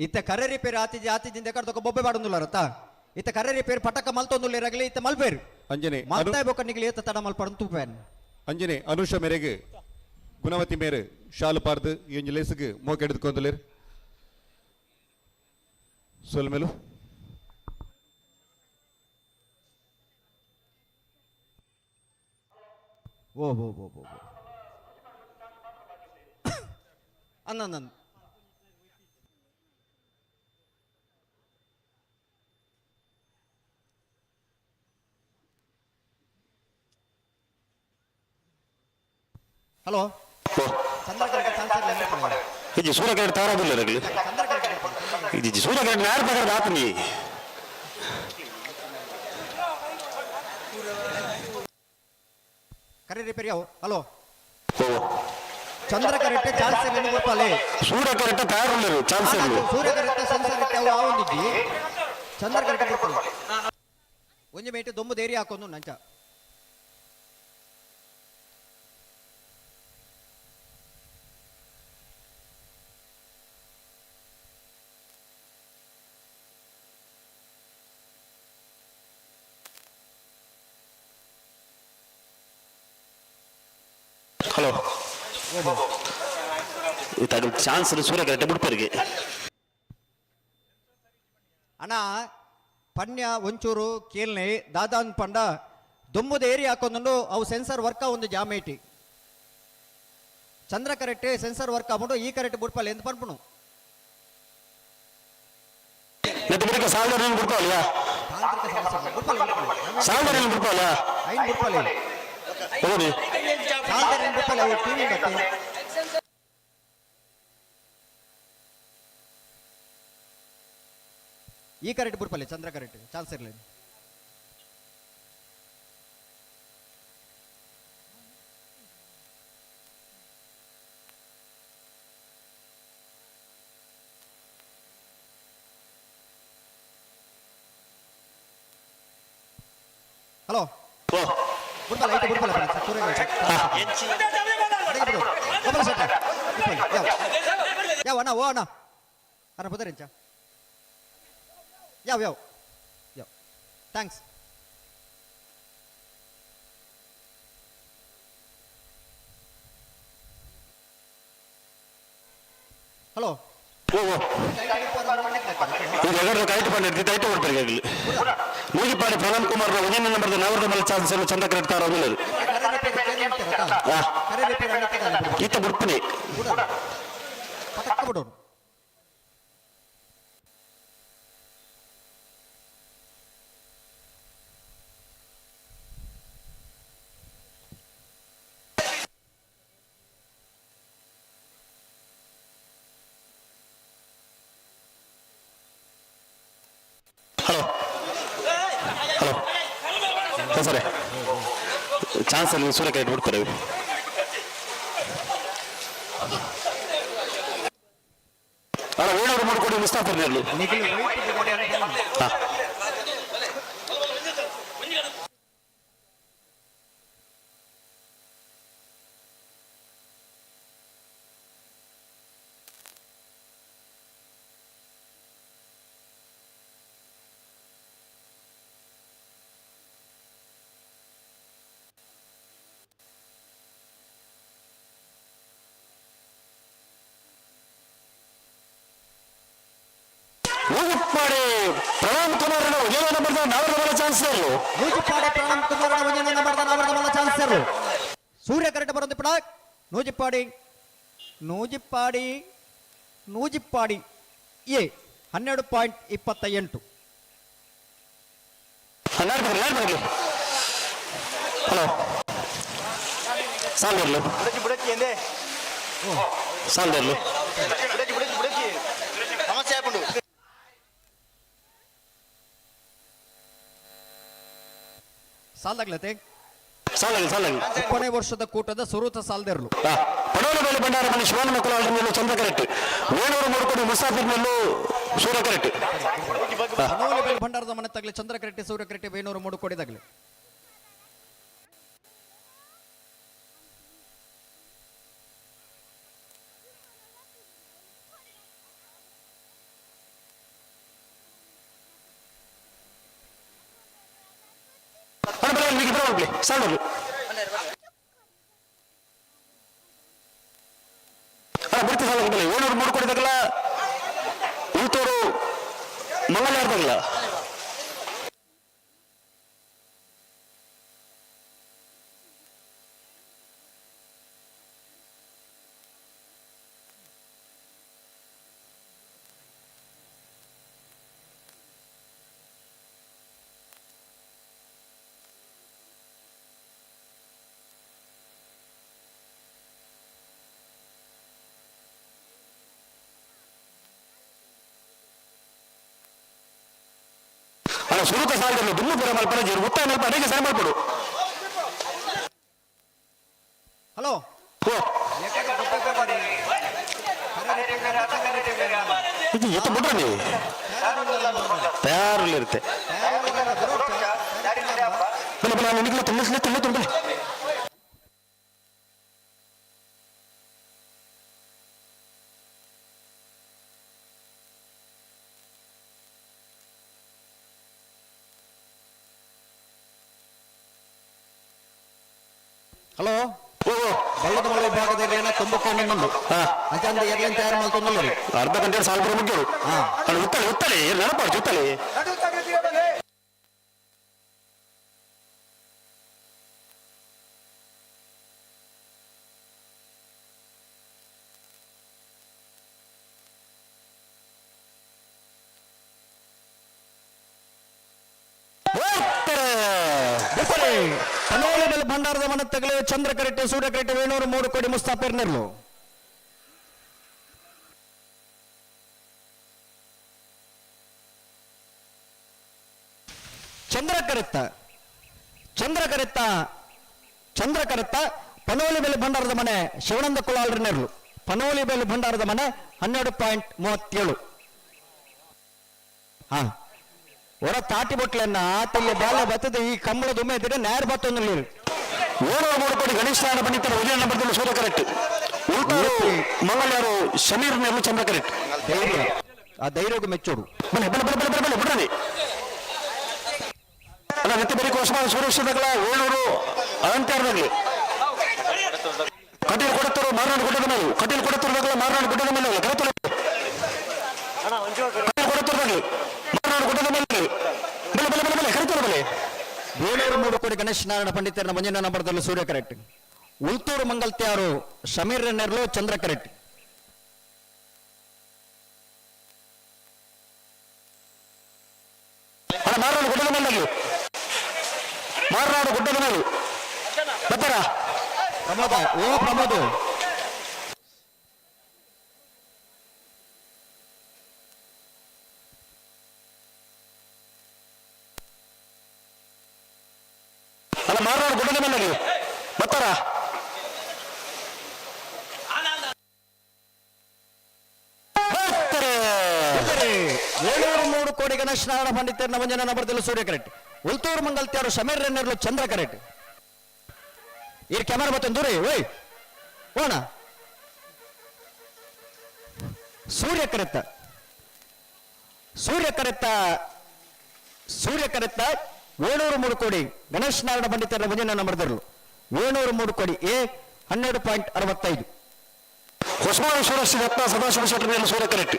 ಇತ್ತ ಕರೆ ರಿಪೇರಿ ಆತಿಜಿ ಆತಿಜಿಂದ ಕಡ್ದೊಕ ಬೊಬ್ಬೆ ಬಾಡೊಂದುಲ್ಲಾರತ್ತ ಇತ್ತ ಕರೆ ರಿಪೇರಿ ಪಟಕ ಮಲ್ತೊಂದುಲ್ಲೇರಾಗಲಿ ಇತ್ತ ಮಲ್ಪೇರು. ಅಂಜನಿ ಮಲ್ತಾಯ್ ಬೊಕ್ಕ ನಿಗ್ಲಿ ಏತ ತಡ ಮಲ್ಪಡನ್ ತೂಪೇನ್. ಅಂಜನಿ ಅನುಷ ಮೇರೆಗೆ ಗುಣವತಿ ಮೇರು ಶಾಲು ಪಾರ್ದು ಯೋಂಜಿ ಲೇಸಕ್ಕೆ ಮೊಗ್ಗ ಎಳೆದುಕೊಂದುಲೇರು. ಸೊಲ್ಮೇಲು. ಓ ಓ ಓ ಓ ಅನ್ನ ಹಲೋ. ಇಜ್ಜಿ ಸೂರ್ಯ ಕರೆಕ್ಟ್ ತಾರಾದಿಲ್ಲ ರಗಲಿ. ಇಜ್ಜಿ ಸೂರ್ಯ ಕರೆಕ್ಟ್ ಯಾರು ಪ್ರಕಾರ ಆತನಿ. ಕರೆ ರಿಪೇರಿ ಅವು. ಹಲೋ, ಚಂದ್ರ ಕರೆಕ್ಟ್ ಚಾನ್ಸ್ ಇರಲಿ ಗೊತ್ತಲ್ಲಿ. ಸೂರ್ಯ ಕರೆಕ್ಟ್ ತಯಾರುಳ್ಳರು ಚಾನ್ಸ್ ಇರಲಿ. ಸೂರ್ಯ ಕರೆಕ್ಟ್ ಸೆನ್ಸರ್ ಇತ್ತೆ ಅವು ಆವೊಂದಿಜ್ಜಿ. ಚಂದ್ರ ಕರೆಕ್ಟ್ ಗೊತ್ತಲ್ಲ. ಒಂಜಿ ಮೇಟ್ ದೊಂಬು ದೇರಿ ಹಾಕೊಂಡು ನಂಚ. ಹಲೋ, ಇತ್ತಾಗ ಚಾನ್ಸ್ ಸೂರ್ಯ ಕರೆಕ್ಟ್ ಬಿಡ್ಪರಿಗೆ. ಅಣ್ಣ ಪನ್ಯ ಒಂಚೂರು ಕೇಲ್ನೆ ದಾದಾನ್ ಪಂಡ ದೊಂಬುದ ಏರಿ ಹಾಕೊಂಡು ಅವು ಸೆನ್ಸರ್ ವರ್ಕ್ ಒಂದು ಜಾಮೇಟಿ. ಚಂದ್ರ ಕರೆಕ್ಟ್ ಸೆನ್ಸರ್ ವರ್ಕ್ ಆಕೊಂಡು ಈ ಕರೆಕ್ಟ್ ಬುಡ್ಪಲ್ಲ ಎಂದು ಪನ್ಪುನು. ಮತ್ತೆ ಬಿಡಕ್ಕೆ ಸಾಲ್ದರ್ ನೀನು ಬಿಡ್ಪಲ್ಲ? ತಾಂತ್ರಿಕ ಸಮಸ್ಯೆ ಬುಡ್ಪಲ್ಲ. ಸಾಲ್ದರ್ ನೀನು ಬಿಡ್ಪಲ್ಲ? ಐನ್ ಬುಡ್ಪಲ್ಲ. ಹೋಗಿ. ಸಾಲ್ದರ್ ನೀನು ಬುಡ್ಪಲ್ಲ, ಅವು ಟಿವಿ ಬತ್ತೆ. ಈ ಕರೆಕ್ಟ್ ಬುಡ್ಪಲ್ಲ, ಚಂದ್ರ ಕರೆಕ್ಟ್ ಚಾನ್ಸ್ ಇರಲಿ. ಹಲೋ, ಬುಡ್ಪಲ್ಲ ಐತೆ, ಬುಡ್ಪಲ್ಲ ಸೂರ್ಯ. ಯಾವ ಯಾವ ಅಣ್ಣ? ಓ ಅಣ್ಣ, ಅಣ್ಣ ಬುದರಿಂಚ ಯಾವ ಯಾವ ಯಾವ. Thanks. Hello, ಈಗ ಎಗರ್ದ ಕರೆಕ್ಟ್ ಪಂಡಿರ್ತಿ ಐಟು ಕೊಡ್ತಾರೆ ಆಗಲಿ. ನೂಜಿಪಾಡಿ ಪ್ರಣಮ್ ಕುಮಾರ್ ಒಂದೇ ನಂಬರ್ದ ನವರದ ಮಲ್ಲ ಚಾನ್ಸ್ ಎಲ್ಲ ಚಂದ ಕರೆಕ್ಟ್ ತಾರೋದಿಲ್ಲ. ಈತ ಬಿಡ್ತೀನಿ. ಪಟಕ್ಕ ಬಿಡೋನು. ಹಲೋ ಹಲೋ, ಸರಿ ಚಾನ್ಸ್ ಅಲ್ಲಿ ಸೂರ್ಯ ಕರೆಕ್ಟ್ ಬಿಡ್ತಾರೆ. ಅಲ್ಲ, ಓನರ್ ಮಾಡ್ಕೊಡಿ ಮುಸ್ತಾಫರ್ ಇರಲಿ. ನೂಜಿಪ್ಪಾಡಿ ಪ್ರಣಾಮ್ ಕುಮಾರ್ ಒಂದೇ ನಂಬರ್ದ ನಾವರದ ಮಲ್ಲ ಚಾನ್ಸ್ ಇರಲು. ನೂಜಿಪ್ಪಾಡಿ ಪ್ರಣಾಮ್ ಕುಮಾರ್ ಒಂದೇ ನಂಬರ್ದ ನಾವರದ ಮಲ್ಲ ಚಾನ್ಸ್ ಇರಲು. ಸೂರ್ಯ ಕರೆಕ್ಟ್ ಬರೋದು ಪಡ. ನೂಜಿಪ್ಪಾಡಿ ನೂಜಿಪ್ಪಾಡಿ ನೂಜಿಪ್ಪಾಡಿ ಎ 12.28. ಹಲೋ, ಸಾಲ್ದರ್ಲು ಸಾಲ್ದರ್ಲು. ಸಮಸ್ಯೆ ಆಪುಂಡು. ಸಾಲ್ದಾಗ್ಲತೆ. ಸಾಲಾಗಿ ಸಾಲಾಗಿ. 30ನೇ ವರ್ಷದ ಕೂಟದ ಸುರೂತ ಸಾಲ್ದೆರ್ಲು. ಪಡೋಲ ಮೇಲೆ ಭಂಡಾರ ಮನೆ ಶಿವನ ಮಕ್ಕಳು ಮೇಲೆ ಚಂದ್ರ ಕರೆಕ್ಟ್. ವೇಣೂರು ಮೂಡ್ಕೊಂಡು ಮುಸಾಫಿರ್ ಮೇಲೂ ಸೂರ್ಯ ಕರೆಕ್ಟ್. ಪನೋಲಿ ಬೇಲ್ ಭಂಡಾರದ ಮನೆ ತಗಲಿ ಚಂದ್ರ ಕರೆಕ್ಟ್, ಸೂರ್ಯ ಕರೆಕ್ಟ್, ವೇಣೂರು ಮೂಡುಕೋಡಿ ತಗಲಿ. ಸಾಲದು ಬಿಡ್ತಿ ಸಾಲ ಬರಲಿ. ಏಳ್ನೂರು ಮೂರು ಕೊಡಿದಾಗಲ್ಲ, ಉಳ್ತೋರು ಮಂಗಲ. ಅಲ್ಲ ಸುರುತ ಸಾಲದಲ್ಲಿ ದುಮ್ಮು ಪುರ ಮಲ್ಪನ ಜೀರು ಉತ್ತಾಯ ಮಲ್ಪ ಅಡಿಗೆ ಸರಿ ಮಲ್ಪಡು. ಹಲೋ. ಇದು ಎತ್ತ ಬಿಡ್ರ ನೀವು ತಯಾರು ಇರುತ್ತೆ. ಬಲೆ ಬಲೆ ನಿನಗೆ ತುಂಬಿಸ್ಲಿ ತುಂಬ ತುಂಬಲಿ. ಹಲೋ. ಬಳ್ಳದ ಮಳೆ ವಿಭಾಗದ ಏರ್ಲೇನ ತುಂಬಕ್ಕೆ ಇನ್ನೊಂದು ಅಂಚಂದ ಏರ್ಲೈನ್ ತಯಾರು ಮಾಡ್ತೊಂದಲ್ಲ. ಅರ್ಧ ಗಂಟೆ ಸಾಲ್ಪುರ ಮುಗಿಯೋರು. ಅಲ್ಲಿ ಉತ್ತಲೆ ಉತ್ತಲೆ ನೆನಪಾಡು ಉತ್ತಲೆ. ಪನೋಲಿ ಭಂಡಾರದ ಮನತ್ತಗಲು ಚಂದ್ರ ಕರೆಟ್ಟೆ ಸೂರ್ಯ ಕರೆಟ್ಟೆ ವೇಣೂರು 3 ಕೋಡಿ ಮುಸ್ತಾಪೇರ್ ನೆರ್ಲು. ಚಂದ್ರ ಕರೆತ್ತ ಚಂದ್ರ ಕರೆತ್ತ ಚಂದ್ರ ಕರೆತ್ತ ಪನೋಲಿ ಬೆಲೆ ಭಂಡಾರದ ಮನೆ ಶಿವಾನಂದ ಕುಲಾಲ್ರ ನೆರಳು. ಪನೋಲಿ ಬೆಲೆ ಭಂಡಾರದ ಮನೆ 12.37. ಹಾ ಹೊರ ತಾಟಿ ಬೊಟ್ಲನ್ನ ಆತಲ್ಲಿ ಬಾಲ ಬತ್ತದ ಈ ಕಂಬಳದ ಉಮ್ಮೆ ಇದ್ರೆ ನೇರ ಬತ್ತೊಂದು 7 3 ಕೋಡಿ ಗಣೇಶ ಪಂಡಿತರ ಉದಯ ನಂಬರ್ದಲ್ಲಿ ಸೂರ್ಯ ಕರೆಕ್ಟ್. ಉಲ್ಟಾರು ಮಂಗಳಾರು ಸಮೀರ್ ನೆರಳು ಚಂದ್ರ ಕರೆಕ್ಟ್. ಧೈರ್ಯ, ಆ ಧೈರ್ಯಕ್ಕೆ ಮೆಚ್ಚೋಡು. ಬಲೆ ಬಲೆ ಬಲೆ ಬಲೆ ಬಲೆ ಬಿಡ್ರಿ. ಅಲ್ಲ ನೆತ್ತ ಬರೀ ಕೋಸಮ ಸುರೇಶ್ ಏಳ್ನೂರು ಅಲಂಕಾರದಾಗಲಿ ಕಟೀಲ್ ಕೊಡುತ್ತರು ಮಾರನಾಡು ಗುಡ್ಡದ ಮೇಲೆ, ಕಟೀಲ್ ಕೊಡುತ್ತಿರುವಾಗಲೇ ಮಾರನಾಡು ಗುಡ್ಡದ ಮೇಲೆ ಕರೆತರು. ಕಟೀಲ್ ಕೊಡುತ್ತಿರುವಾಗಲೇ ಮಾರನಾಡು ಗುಡ್ಡದ ಮೇಲೆ ಬಲೆ ಬಲೆ ಬಲೆ ಬಲೆ ಕರೆತರು ಬಲೆ. 7 3 ಕೋಡಿ ಗಣೇಶ್ ನಾರಾಯಣ ಪಂಡಿತರನ್ನ ಮಂಜಿನ ನಂಬರ್ದಲ್ಲಿ ಸೂರ್ಯ ಕರೆಕ್ಟ್. ಉಲ್ತೂರು ಮಂಗಲ್ತ್ಯಾರು ಸಮೀರ್ ನೆರ್ಲು ಚಂದ್ರ ಕರೆಕ್ಟ್. ಅಲ್ಲ ಮಾರನಾಡು ಗುಡ್ಡದ ಮೇಲೆ, ಮಾರನಾಡು ಗುಡ್ಡದ ಮೇಲೆ ಬರ್ತಾರ. ಪ್ರಮೋದ ಓ ಪ್ರಮೋದ್. ಅಲ್ಲ ಮಾರನಾಡು ಗುಡ್ಡದ ಮೇಲೆ ಬರ್ತಾರ. 7 3 ಕೋಡಿ ಗಣೇಶ್ ನಾರಾಯಣ ಪಂಡಿತರನ್ನ ಮಂಜನ ನಂಬರ್ದಲ್ಲಿ ಸೂರ್ಯ ಕರೆಕ್ಟ್. ಉಲ್ತೂರು ಮಂಗಲ್ತ್ಯಾರು ಸಮೀರ್ ನೆರ್ಲು ಚಂದ್ರ ಕರೆಕ್ಟ್. ಈ ಕ್ಯಾಮರಾ ಮತ್ತೊಂದು ದೂರ ಓಯ್ ಓಣ. ಸೂರ್ಯ ಕರೆತ್ತ ಸೂರ್ಯ ಕರೆತ್ತ ಸೂರ್ಯ ಕರೆತ್ತ 7 3 ಕೋಡಿ ಗಣೇಶ್ ನಾರಾಯಣ ಪಂಡಿತರ ಮಂಜನ ನಂಬರ್ದರ್ಲು 7 3 ಕೋಡಿ ಎ 12.65. ಹೊಸಮಾರು ಸುರೇಶ್ ರತ್ನ ಸದಾಶಿವ ಶೆಟ್ಟರ್ ಮೇಲೆ ಸೂರ್ಯ ಕರೆಕ್ಟ್.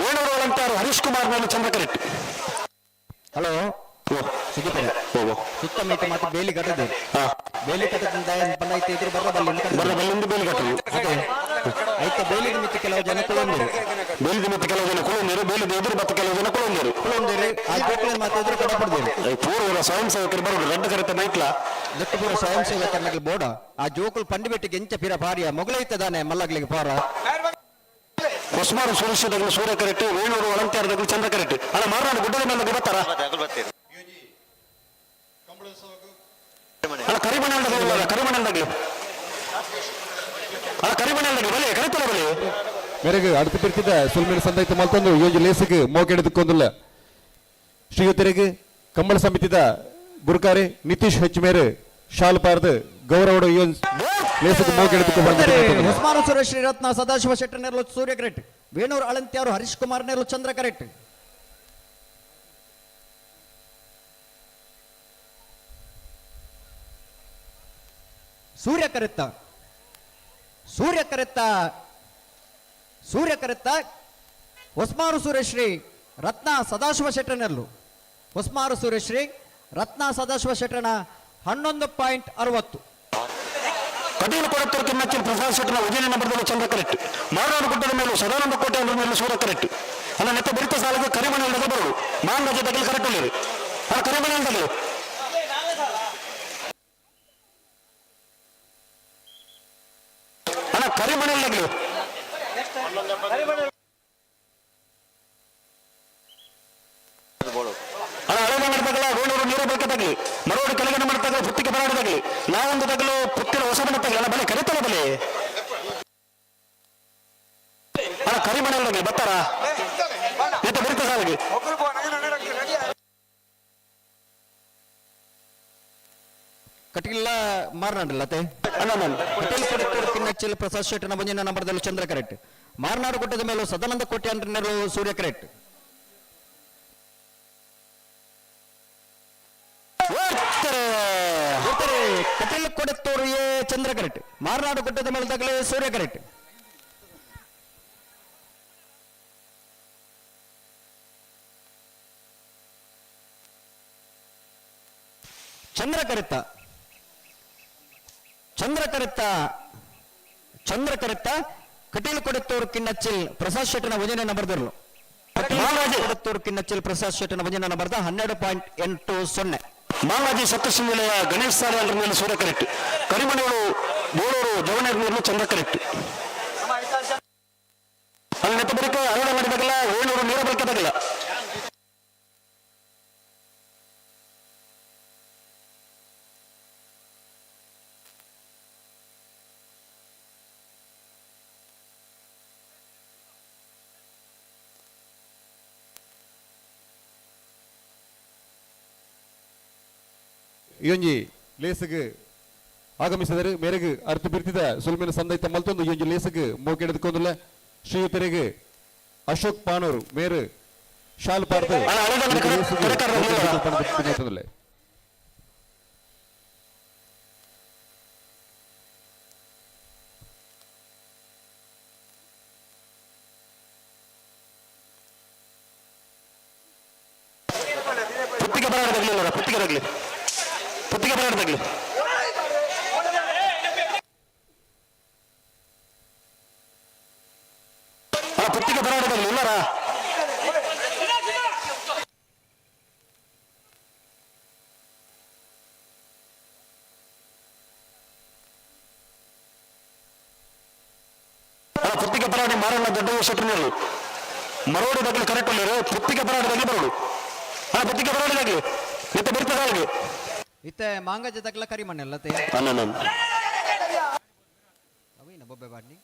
700 ಅಲಂಕಾರ ಹರೀಶ್ ಕುಮಾರ್ ಮೇಲೆ ಚಂದ್ರ ಕರೆಕ್ಟ್. ಹಲೋ ಸುಜಿಪುರ ಸುತ್ತಮುತ್ತ ಮತ್ತೆ ಬೇಲಿ ಕಟ್ಟದೆ ಬೇಲಿ ಕಟ್ಟದಿಂದ ಬಂದೈತೆ ಇದ್ರು ಬರ್ರ ಬಲ್ಲಿಂದ ಬರ್ರ ಬಲ್ಲಿಂದ ಬೇಲಿ ಕಟ್ಟದು. ಅದೇ ಐತ ಬೇಲಿದ ಮಿತ್ತ ಕೆಲವು ಜನ ಕುಳಂದಿರು, ಬೇಲಿದ ಮಿತ್ತ ಕೆಲವು ಜನ ಕುಳಂದಿರು, ಬೇಲಿದ ಎದುರು ಮತ್ತೆ ಕೆಲವು ಜನ ಕುಳಂದಿರು, ಕುಳಂದಿರು ಆ ಜೋಕ್ಲಿನ ಮತ್ತೆ ಎದುರು ಕಡಪಡ್ದೇರು. ಪೂರ್ವ ಸ್ವಯಂ ಸೇವಕರು ಬರೋದು ರಡ್ಡ ಕರೆತ ಮೈಕ್ಲ ಪೂರ್ವ ಸ್ವಯಂ ಸೇವಕರ ಬೋಡ ಆ ಜೋಕುಲ್ ಪಂಡಿಬೆಟ್ಟಿಗೆ ಎಂಚ ಪಿರ ಪಾರಿಯ ಮೊಗಲೈತದಾನೆ ಮಲ್ಲಗ್ಲಿಗೆ ಪಾರ. ಹೊಸಮಾರು ಸುರೇಶ್ ದಗ್ಲು ಸೂರ್ಯ ಕರೆಕ್ಟ್, ವೇಣೂರು ಅಲಂಕಾರ ದಗ್ಲು ಚಂದ್ರ ಕರೆಕ್ಟ್. ಅಲ್ಲ ಮಾರನಾಡು ಗುಡ್ಡದ ಮೇಲೆ ಬರ್ತಾರ. ಅಲ್ಲ ಕರಿಮಣಿ ಕರಿಮಣಿ ದಗ್ಲು, ಅಲ್ಲ ಕರಿಮಣಿ ದಗ್ಲು ಬಲೆ ಕರಿತಲ್ಲ ಬಲೆ. ಮೇರೆಗೆ அடுத்து பிரித்திದ ಸುಲ್ಮೇಲೆ ಸಂದೈತ ಮಲ್ತೊಂದು ಯೋಜಿ ಲೇಸಿಗೆ ಮೋಕೆಡೆದುಕೊಂದುಲ್ಲ ಶ್ರೀಯುತರಿಗೆ ಕಂಬಳ ಸಮಿತಿದ ಗುರುಕಾರೆ ನಿತೀಶ್ ಹೆಚ್ ಮೇರೆ ಶಾಲು ಪಾರ್ದು ಗೌರವಡ ಯೋಜ್ ಲೇಸಿಗೆ ಮೋಕೆಡೆದುಕೊಂಡು. ಹೊಸ್ಮಾರು ಸುರೇಶ್ ಶ್ರೀರತ್ನ ಸದಾಶಿವ ಶೆಟ್ಟರ್ ನೆರಳು ಸೂರ್ಯ ಕರೆಕ್ಟ್. ವೇಣೂರು ಅಳಂತ್ಯಾರು ಹರೀಶ್ ಕುಮಾರ್ ನೆರಳು ಚಂದ್ರ ಕರೆಕ್ಟ್. ಸೂರ್ಯ ಕರೆತ್ತ ಸೂರ್ಯ ಕರೆತ್ತ ಸೂರ್ಯ ಕರೆತ್ತ ಹೊಸ್ಮಾರು ಸುರೇಶ್ರೀ ರತ್ನ ಸದಾಶಿವ ಶೆಟ್ಟರ್ನೆರಳು ಹೊಸ್ಮಾರು ಸುರೇಶ್ರೀ ರತ್ನ ಸದಾಶಿವ ಶೆಟ್ಟರ್ನ 11.60. ಕಟೀಲು ಕೊಡತ್ತೂರು ಕಿಮ್ಮಚ್ಚಿನ ಪ್ರಸಾದ್ ಶೆಟ್ಟರ್ನ ಉಜಿರೆ ನಂಬರ್ದಲ್ಲಿ ಚಂದ್ರ ಕರೆಕ್ಟ್. ಮಾರನಾಡು ಗುಡ್ಡದ ಮೇಲೂ ಸದಾನಂದ ಕೋಟೆ ಅವರ ಮೇಲೂ ಸೂರ್ಯ ಕರೆಕ್ಟ್. ಅಲ್ಲ ನೆತ್ತ ಬರಿತ ಸಾಲದ ಕರಿಮಣಿ ಬರಲು ಮಾನ್ ರಜೆ ತಗಲು ಕರೆಕ್ಟ್ ಉಳ್ಳೇರು. ಅಲ್ಲ ಕರಿಮಣಿ ತಗಲು. ಅಲ್ಲ ಕರಿಮಣಿ ತಗಲು. ಅಲ್ಲ ಅಳದಂಗಡದಾಗಲ ವೇಣೂರು ನೀರು ಬಳಕೆ ತಗಲಿ ಮರೋಡು ಕೆಳಗಡೆ ಮಾಡ್ತಾಗಲ ಪುತ್ತಿಗೆ ಬರಾಡದಾಗಲಿ ನಾವೊಂದು ತಗಲು ಪುತ್ತಿನ ಹೊಸ ಮನೆ ತಗಲಿ ಅಲ್ಲ ಬಲೆ ಕರಿತಲ್ಲ ಬಲೆ ಅಲ್ಲ ಕರಿಮಣೆ ಬತ್ತಾರ ಎತ್ತ ಬರುತ್ತೆ ಸಾಲಿಗೆ ಕಟೀಲ ಮಾರ್ನಾಡಲ್ಲ ಅತ್ತೆ ಕಟೀಲ್ ಕೊಡತ್ತೂರು ಕಿನ್ನಚ್ಚಿಲ್ ಪ್ರಸಾದ್ ಶೆಟ್ಟನ ಬಂಜಿನ ನಂಬರ್ದಲ್ಲಿ ಚಂದ್ರ ಕರೆಕ್ಟ್. ಮಾರ್ನಾಡು ಕೊಟ್ಟದ ಮೇಲೆ ಸದಾನಂದ ಕೋಟೆ ಅಂದ್ರೆ ಸೂರ್ಯ ಕರೆಕ್ಟ್. ಕಟೀಲ್ ಕೊಡತ್ತೂರು ಎ ಚಂದ್ರ ಕರೆಕ್ಟ್. ಮಾರ್ನಾಡು ಕೊಟ್ಟದ ಮೇಲೆ ತಗಲಿ ಸೂರ್ಯ ಕರೆಕ್ಟ್. ಚಂದ್ರ ಕರೆತ್ತ ಚಂದ್ರ ಕರೆತ್ತ ಚಂದ್ರ ಕರೆತ್ತ ಕಟೀಲ್ ಕೊಡತ್ತೂರು ಕಿನ್ನಚ್ಚಿಲ್ ಪ್ರಸಾದ್ ಶೆಟ್ಟನ ವಜನ ನಂಬರ್ದರು. ಕೊಡತ್ತೂರು ಕಿನ್ನಚ್ಚಿಲ್ ಪ್ರಸಾದ್ ಶೆಟ್ಟನ ವಜನ ನಂಬರ್ದ 12.80. ಮಾಲಾಜಿ ಸಪ್ತಶೃಂಗಲೆಯ ಗಣೇಶ್ ಸಾಲೆ ಅಂದ್ರೆ ಮೇಲೆ ಸೂರ್ಯ ಕರೆಕ್ಟ್. ಕರಿಮಣಿಗಳು ಬೋಳೂರು ಜವನೇರ್ ಮೇಲೆ ಚಂದ್ರ ಕರೆಕ್ಟ್. ಅಲ್ಲಿ ನೆತ್ತ ಬರಿಕ ಅರಳ ಮಾಡಿದಾಗಲ್ಲ ವೇಣೂರು ನೀರ ಬಳಕೆದಾಗಲ್ಲ. ಈ ಒಂಜಿ ಲೇಸುಗು ಆಗಮಿಸಿದರೆ ಮೇರೆಗೆ ಅರ್ಥ ಬಿರ್ತಿದ ಸುಲ್ಮಿನ ಸಂದೈತ ಮಲ್ತೊಂದು ಈ ಒಂಜಿ ಲೇಸುಗು ಮೋಕೆಡೆದುಕೊಂದುಲ್ಲ ಶ್ರೀಯುತರಿಗೆ ಅಶೋಕ್ ಪಾನೂರು ಮೇರು ಶಾಲ್ ಪಾರ್ದು ಲೇಸುಗು ಪುತ್ತಿಗೆ ಬರಾಡದಾಗ್ಲಿ ಪುತ್ತಿಗೆ ಬರಲಿ ಪುತ್ತಿಗೆ ಬರಾಡದಾಗ್ಲಿ. ಪುತ್ತಿಗೆ ಬರಾಡದಾಗ್ಲಿ ಇಲ್ಲಾರ ಪುತ್ತಿಗೆ ಬರಾಡಿ ಮಾರಣ್ಣ ದೊಡ್ಡ ಶೆಟ್ಟರ್ನವರು ಮರೋಡು ಬಗ್ಗೆ ಕರೆಕ್ಟ್ ಅಲ್ಲಿರು. ಪುತ್ತಿಗೆ ಬರಾಡದಾಗ್ಲಿ ಬರೋಡು. ಪುತ್ತಿಗೆ ಬರಾಡದಾಗ್ಲಿ ಮತ್ತೆ ಬರ್ತದಾಗ್ಲಿ. ಇತ್ತೆ ಮಾಂಗಜ ತಗಲ ಕರಿಮಣ್ಣಲ್ಲ ಅವೇನ ಬೊಬ್ಬೆ ಬಾಡ್ನಿ.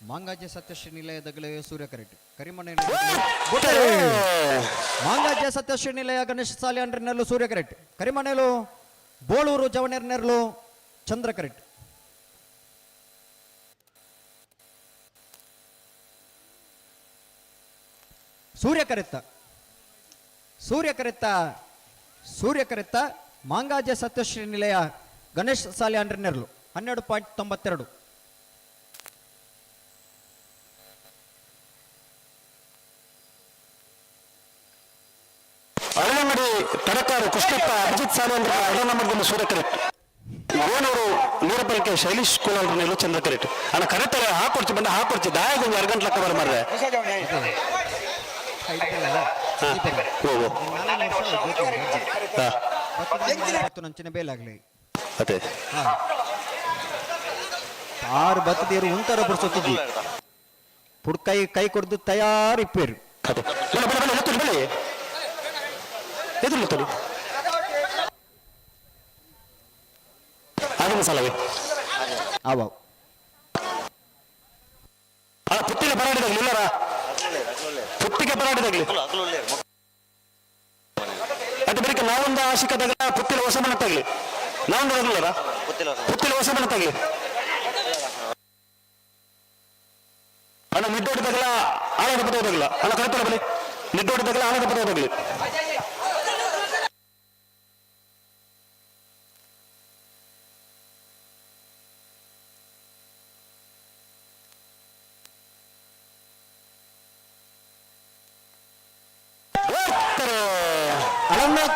ಮಾಂಗಾಜ್ಯ ಸತ್ಯಶ್ರೀ ನಿಲಯದಗಲೇ ಸೂರ್ಯ ಕರೆಕ್ಟ್. ಕರಿಮಣ್ಣೆ ಮಾಂಗಾಜ್ಯ ಸತ್ಯಶ್ರೀ ನಿಲಯ ಗಣೇಶ ಸಾಲಿ ಅಂಡ್ರನೆಲ್ಲು ಸೂರ್ಯ ಕರೆಕ್ಟ್. ಕರಿಮಣೆಲು ಬೋಳೂರು ಜವನೇರ್ನೆರ್ಲು ಚಂದ್ರ ಕರೆಕ್ಟ್. ಸೂರ್ಯ ಕರೆತ್ತ ಸೂರ್ಯ ಕರೆತ್ತ ಸೂರ್ಯ ಕರೆತ್ತ ಮಾಂಗಾಜ್ಯ ಸತ್ಯಶ್ರೀ ನಿಲಯ ಗಣೇಶ್ ಸಾಲಿ ಅಂಡ್ರನೆರ್ಲು 12.92. ಅಳವಂಗಡಿ ತಡಕಾರು ಕೃಷ್ಣಪ್ಪ ಅಭಿಜಿತ್ ಸಾಲಿ ಅಂದ್ರೆ ಎರಡನೇ ನಂಬರ್ದಲ್ಲಿ ಸೂರ್ಯ ಕರೆಕ್ಟ್. ಗೋನೂರು ನೀರಪಲ್ಕೆ ಶೈಲಿಶ್ ಕೋಲಾರ ಮೇಲೂ ಚಂದ್ರ ಕರೆಕ್ಟ್. ಅಣ್ಣ ಕರೆಕ್ಟ್ ಹಾಕೊಡ್ತಿ ಬಂದ ಹಾಕೊಡ್ತಿ ದಾಯಕ ಒಂದು 2 ಗಂಟೆ ಲೆಕ್ಕ ಬರ ಮಾರ್ರೆ. ನಂಚಿನ ಬೇಲಾಗ್ಲಿ ಅದೇ ಆರು ಬತ್ತದೇರು ಉಂತರ ಪುರ್ಸೊತ್ತಿದ್ವಿ ಪುಡ್ಕೈ ಕೈ ಕೊಡ್ದು ತಯಾರಿಪ್ಪೇರು. ಆವ ಪುತ್ತಿಗೆ ಬರಾಡಿದಾಗ್ಲಿ ಇಲ್ಲಾರ ಪುತ್ತಿಗೆ ಬರಾಡಿದಾಗ್ಲಿ ಅದು ಬರೀಕ ನಾವೊಂದು ಆಶಿಕದಾಗ ಪುತ್ತಿಲ ಹೊಸ ಮನೆ ತಗ್ಲಿ ನಾವೊಂದು ತಗ್ಲಿಲ್ಲ ಪುತ್ತಿಲ ಹೊಸ ಮನೆ ತಗ್ಲಿ ಅಣ್ಣ ನಿಡ್ಡೋಡಿದಾಗಲ ಆಳದ ಪದ ಹೋದಾಗಲ ಅಣ್ಣ ಕರೆಕ್ಟ್ ಬಲಿ ನಿಡ್ಡೋಡಿದಾಗಲ ಆಳದ ಪದ ಹೋದಾಗ್ಲಿ.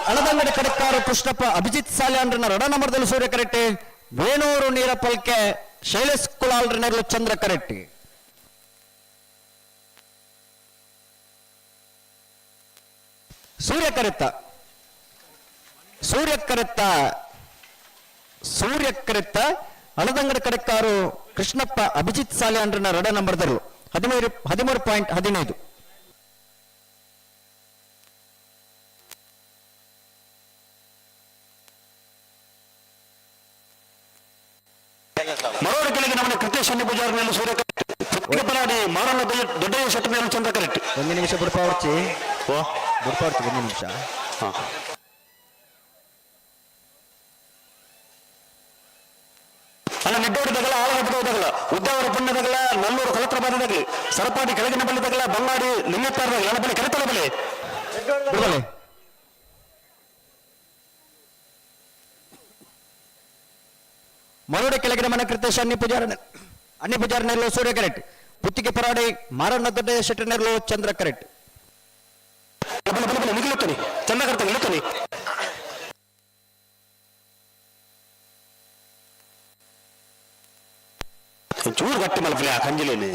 ಅಳದಂಗಡಿ ಕಡಕ್ಕಾರು ಕೃಷ್ಣಪ್ಪ ಅಭಿಜಿತ್ ಸಾಲ್ಯಾನ್ರನ್ನ ರಡ ನಂಬರ್ದಲ್ಲಿ ಸೂರ್ಯ ಕರೆಟ್ಟಿ. ವೇಣೂರು ನೀರಪಲ್ಕೆ ಶೈಲೇಶ್ ಕುಲಾಲ್ರನೆರ್ಲು ಚಂದ್ರ ಕರೆಟ್ಟಿ. ಸೂರ್ಯ ಕರೆತ್ತ ಸೂರ್ಯ ಕರೆತ್ತ ಸೂರ್ಯ ಕರೆತ್ತ ಅಳದಂಗಡಿ ಕಡಕ್ಕಾರು ಕೃಷ್ಣಪ್ಪ ಅಭಿಜಿತ್ ಸಾಲ್ಯಾನ್ರನ್ನ ರಡ ನಂಬರ್ದರ್ಲು 13.15. ಮರೋಡ ಕೆಳಗೆ ನಮ್ಮನೆ ಕೃತೇಶ್ ಅನ್ನಿ ಪೂಜಾರಿನಲ್ಲಿ ಸೂರ್ಯ ಪಲಾಡಿ ಮಾರಣ್ಣ ದೊಡ್ಡಯ್ಯ ಶೆಟ್ಟಿ ಮೇಲೆ ಚಂದ್ರ ಕರೆಕ್ಟ್. ಒಂದು ನಿಮಿಷ ಬುಡ್ಪಾವರ್ಚಿ, ಬುಡ್ಪಾವರ್ಚಿ ಒಂದು ನಿಮಿಷ. ಅಲ್ಲ ನೆಡ್ಡೋಡಿ ದಗಲ ಆಳಗಪದ ದಗಲ ಉದ್ದಾವರ ಪುಣ್ಯದಗಲ ನಲ್ಲೂರು ಕಲತ್ರಬಾದ ದಗಲಿ ಸರಪಾಡಿ ಕೆಳಗಿನ ಬಳ್ಳಿ ದಗಲ ಬಲ್ಲಾಡಿ ಲಿಂಗತ್ತಾರ ದಗಲ ಅಲ್ಲ ಬಳಿ ಕರೆತಲ ಬಳಿ ಬಿಡುಗಲೆ. ಮರೋಡ ಕೆಳಗಿನ ಮನೆ ಕೃತೇಶ್ ಅನ್ನಿ ಪೂಜಾರ ಅನ್ನಿ ಪೂಜಾರನೆಲ್ಲೋ ಸೂರ್ಯ ಕರೆಕ್ಟ್. ಪುತ್ತಿಗೆ ಪರಾಡಿ ಮಾರಣ್ಣ ದೊಡ್ಡಯ್ಯ ಶೆಟ್ಟನೆಲ್ಲೋ ಚಂದ್ರ ಕರೆಕ್ಟ್. ಬಲೆ ಬಲೆ ಬಲೆ ನಿಗಿಲುತ್ತಾನೆ ಚಂದ್ರ ಕರ್ತಾನೆ ನಿಲ್ಲುತ್ತಾನೆ. ಚೂರು ಗಟ್ಟಿ ಮಲಪಲೆ ಆ ಕಂಜಿಲೇನೆ.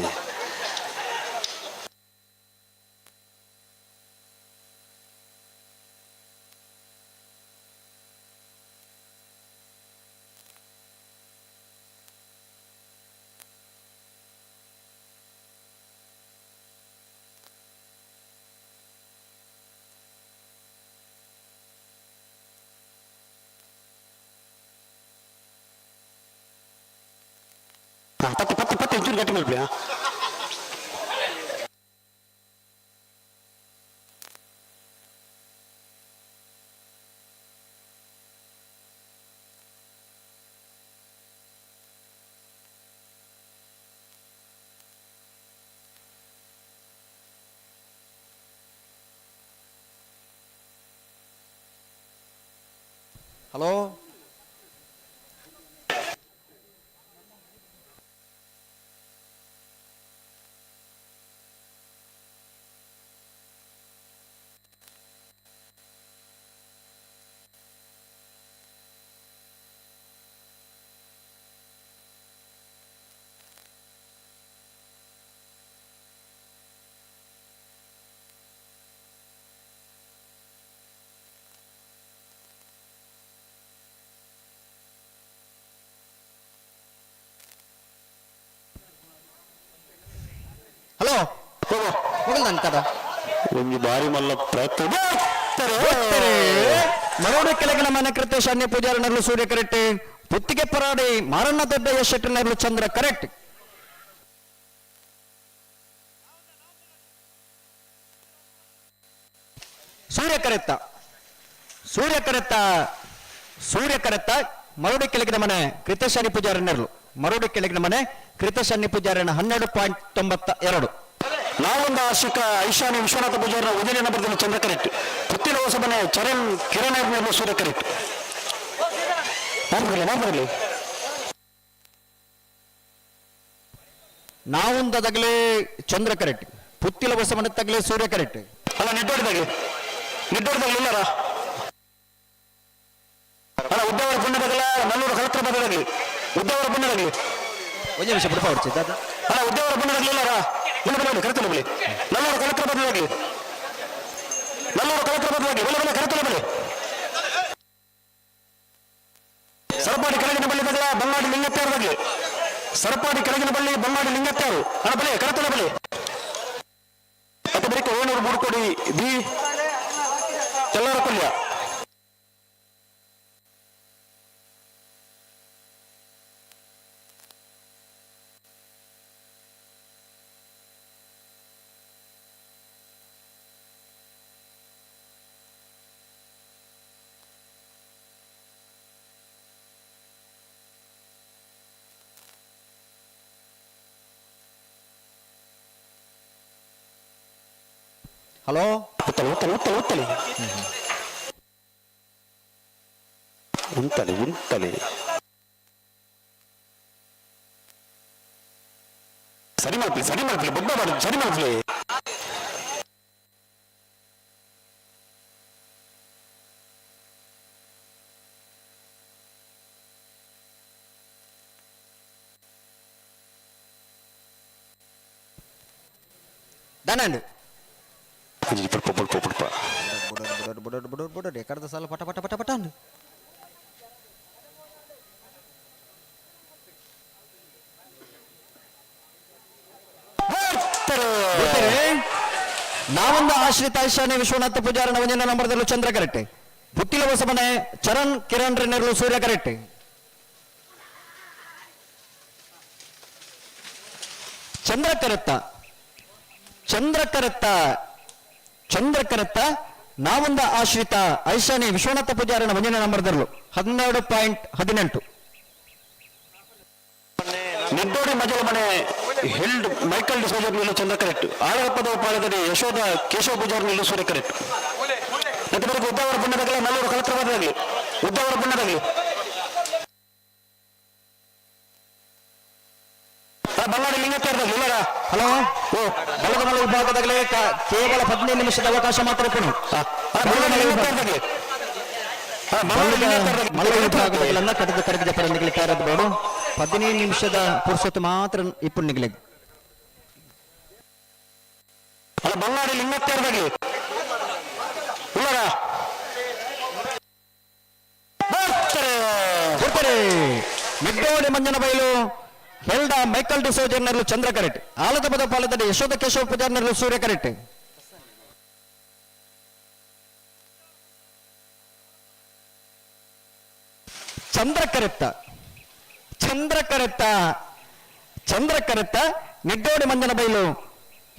ಪತ್ತೆ ಪತ್ತೆ ಪತ್ತೆ ಚೂರು ಗಟ್ಟಿ ಮಲ್ಪಲೆ. ಹಲೋ ಹಲೋ ಹೋಗಲ್ಲ. ಒಂದು ಬಾರಿ ಮಲ್ಲ ಪ್ರಯತ್ನ. ಮರೋಡ ಕೆಳಗಿನ ಮನೆ ಕೃತೇಶ್ ಅನ್ಯ ಪೂಜಾರನರ್ಲು ಸೂರ್ಯ ಕರೆಕ್ಟ್. ಪುತ್ತಿಗೆ ಪರಾಡಿ ಮಾರಣ್ಣ ದೊಡ್ಡಯ್ಯ ಶೆಟ್ಟನರ್ಲು ಚಂದ್ರ ಕರೆಕ್ಟ್. ಸೂರ್ಯ ಕರೆತ್ತ ಸೂರ್ಯ ಕರೆತ್ತ ಸೂರ್ಯ ಕರೆತ್ತ ಮರೋಡಿ ಕೆಳಗಿನ ಮನೆ ಕೃತೇಶ್ ಅನ್ಯ ಪೂಜಾರನರ್ಲು ಮರೋಡಿ ಕೆಳಗಿನ ಮನೆ ಕೃತೇಶ್ ಅನ್ಯ ಪೂಜಾರನ 12.92. ನಾವೊಂದು ಆಶಿಕ ಐಶಾನಿ ವಿಶ್ವನಾಥ ಪೂಜಾರನ ಉದಯನ ಬರೆದ ಚಂದ್ರ ಕರೆಕ್ಟ್. ಪುತ್ತಿನ ಹೊಸಬನೆ ಚರಣ್ ಕಿರಣ್ ಅವ್ರನ್ನ ಸೂರ್ಯ ಕರೆಕ್ಟ್. ಮಾತಾಡಲಿ. ನಾವೊಂದದಾಗಲೇ ಚಂದ್ರ ಕರೆಕ್ಟ್. ಪುತ್ತಿಲ ಹೊಸಮನೆ ತಗಲೇ ಸೂರ್ಯ ಕರೆಕ್ಟ್. ಅಲ್ಲ ನೆಡ್ಡೋಡಿದಾಗಲಿ ನೆಡ್ಡೋಡಿದಾಗಲಿ ಇಲ್ಲಾರ ಅಲ್ಲ ಉದ್ದವರ ಪುಣ್ಯದಾಗಲ ನಲ್ಲೂರು ಕಲತ್ರ ಬದಲಾಗಲಿ ಉದ್ದವರ ಪುಣ್ಯದಾಗಲಿ. ಒಂದು ನಿಮಿಷ ಬಿಡ್ಪಾವರ್ಚಿ ದಾದಾ. ಅಲ್ಲ ಉದ್ದವರ ಪುಣ್ಯದಾಗಲಿ ಇಲ್ಲಾರ ಬಲೆ ಬಲೆ ಕರೆತಲ ಬಲೆ ನಲ್ಲೂರು ಕಲತ್ರ ಬದಲಾಗಲಿ ನಲ್ಲೂರು ಕಲತ್ರ ಬದಲಾಗಲಿ ಬಲೆ ಬಲೆ ಕರೆತಲ ಬಲೆ. ಸರಪಾಡಿ ಕೆಳಗಿನ ಬಳ್ಳಿ ಬದಲ ಬಲ್ಲಾಡಿ ಲಿಂಗತ್ತಾರದಾಗಲಿ ಸರಪಾಡಿ ಕೆಳಗಿನ ಬಳ್ಳಿ ಬಲ್ಲಾಡಿ ಲಿಂಗತ್ತಾರು ಅಣ್ಣ ಬಲೆ ಕರೆತಲ ಬಲೆ. ಮತ್ತೆ ಬರೀ 700 ಮೂರು ಕೋಡಿ ಬಿ ತೆಲ್ಲಾರ ಕೊಲ್ಯ. ಹಲೋ ಉತ್ತಲೆ ಉತ್ತಲೆ ಉತ್ತಲೆ ಉತ್ತಲೆ ಉಂತಲೆ ಉಂತಲೆ ಸರಿ ಮಾಡ್ಲಿ ಸರಿ ಮಾಡ್ಲಿ ಬೊಬ್ಬ ಮಾಡಿ ಸರಿ ಮಾಡ್ಲಿ. ದಾನಂಡ್ ಬುಡ್ಪ ಬುಡ್ಪ ಬುಡ್ಪ ಬುಡೋಡ್ ಬುಡೋಡ್ ಬುಡೋಡ್ ಬುಡೋಡ್ ಎಕಡದ ಸಾಲ ಪಟ ಪಟ ಪಟ ಪಟ ಅಂದು. ಬರ್ತಾರೆ. ನಾವೊಂದು ಆಶ್ರಿತ ಐಶಾನ್ಯ ವಿಶ್ವನಾಥ ಪೂಜಾರನ ಒಂಜನ ನಂಬರ್ದಲ್ಲೂ ಚಂದ್ರ ಕರೆಕ್ಟ್. ಪುತ್ತಿಲ ಹೊಸಮನೆ ಚರಣ್ ಕಿರಣ್ ರೆನೆರ್ಲು ಸೂರ್ಯ ಕರೆಕ್ಟ್. ಚಂದ್ರ ಕರೆತ್ತ ಚಂದ್ರ ಕರೆತ್ತ ಚಂದ್ರ ಕರೆತ್ತ ನಾವೊಂದ ಆಶ್ರಿತ ಐಶಾನಿ ವಿಶ್ವನಾಥ ಪೂಜಾರನ ಒಂಜನ ನಂಬರ್ದಲ್ಲೂ 12.18. ನಿದ್ದೋಡಿ ಮಜಲ ಮನೆ ಹಿಲ್ಡ್ ಮೈಕಲ್ ಡಿಸೋಜರ್ ನಿಲ್ಲು ಚಂದ್ರ ಕರೆಕ್ಟ್. ಆಳಗಪ್ಪದ ಪಾಳದಲ್ಲಿ ಯಶೋಧ ಕೇಶವ ಪೂಜಾರ್ ನಿಲ್ಲು ಸೂರ್ಯ ಕರೆಕ್ಟ್. ಮತ್ತೆ ಬರೋದು ಉದ್ದಾವರ ಬಣ್ಣದಾಗಲಿ ನಲ್ಲೂರು ಕಲತ್ರವಾದಾಗಲಿ ಉದ್ದಾವರ ಬಣ್ಣದಾಗಲಿ. ಬಳ್ಳಾರಿ ಲಿಂಗತ್ಯಾರದಾಗಲಿ ಇಲ್ಲರ. ಹಲೋ, ಓ ಬಲದ ಮಲೆ ವಿಭಾಗದಾಗಲೇ ಕೇವಲ 15 ನಿಮಿಷದ ಅವಕಾಶ ಮಾತ್ರ ಇಪ್ಪನು. ಬಳ್ಳಾರಿ ಲಿಂಗತ್ಯಾರದಾಗಲಿ ಮಲ್ಲ ವಿಭಾಗದಲ್ಲ ಕಡೆದ ಕರೆದ ಪರಂದಿಗೆ ತಯಾರಾದ ಬೇಡ. 15 ನಿಮಿಷದ ಪುರುಷತ್ತು ಮಾತ್ರ ಇಪ್ಪು ನಿಗಲಿ. ಅಲ್ಲ ಬಳ್ಳಾರಿ ಲಿಂಗತ್ಯಾರದಾಗಲಿ ಇಲ್ಲರ. ಬರ್ತಾರೆ. ನಿಡ್ಡೋಡಿ ಮಂಜನ ಬೈಲು ಹೆಲ್ಡ ಮೈಕಲ್ ಡಿಸೋಜರ್ನಲ್ಲೂ ಚಂದ್ರ ಕರೆಕ್ಟ್. ಆಲದ ಪದ ಪಾಲದಲ್ಲಿ ಯಶೋಧ ಕೇಶವ ಪೂಜಾರ್ನಲ್ಲೂ ಸೂರ್ಯ ಕರೆಕ್ಟ್. ಚಂದ್ರ ಕರೆತ್ತ ಚಂದ್ರ ಕರೆತ್ತ ಚಂದ್ರ ಕರೆತ್ತ ನಿಡ್ಡೋಡಿ ಮಂಜನ ಬೈಲು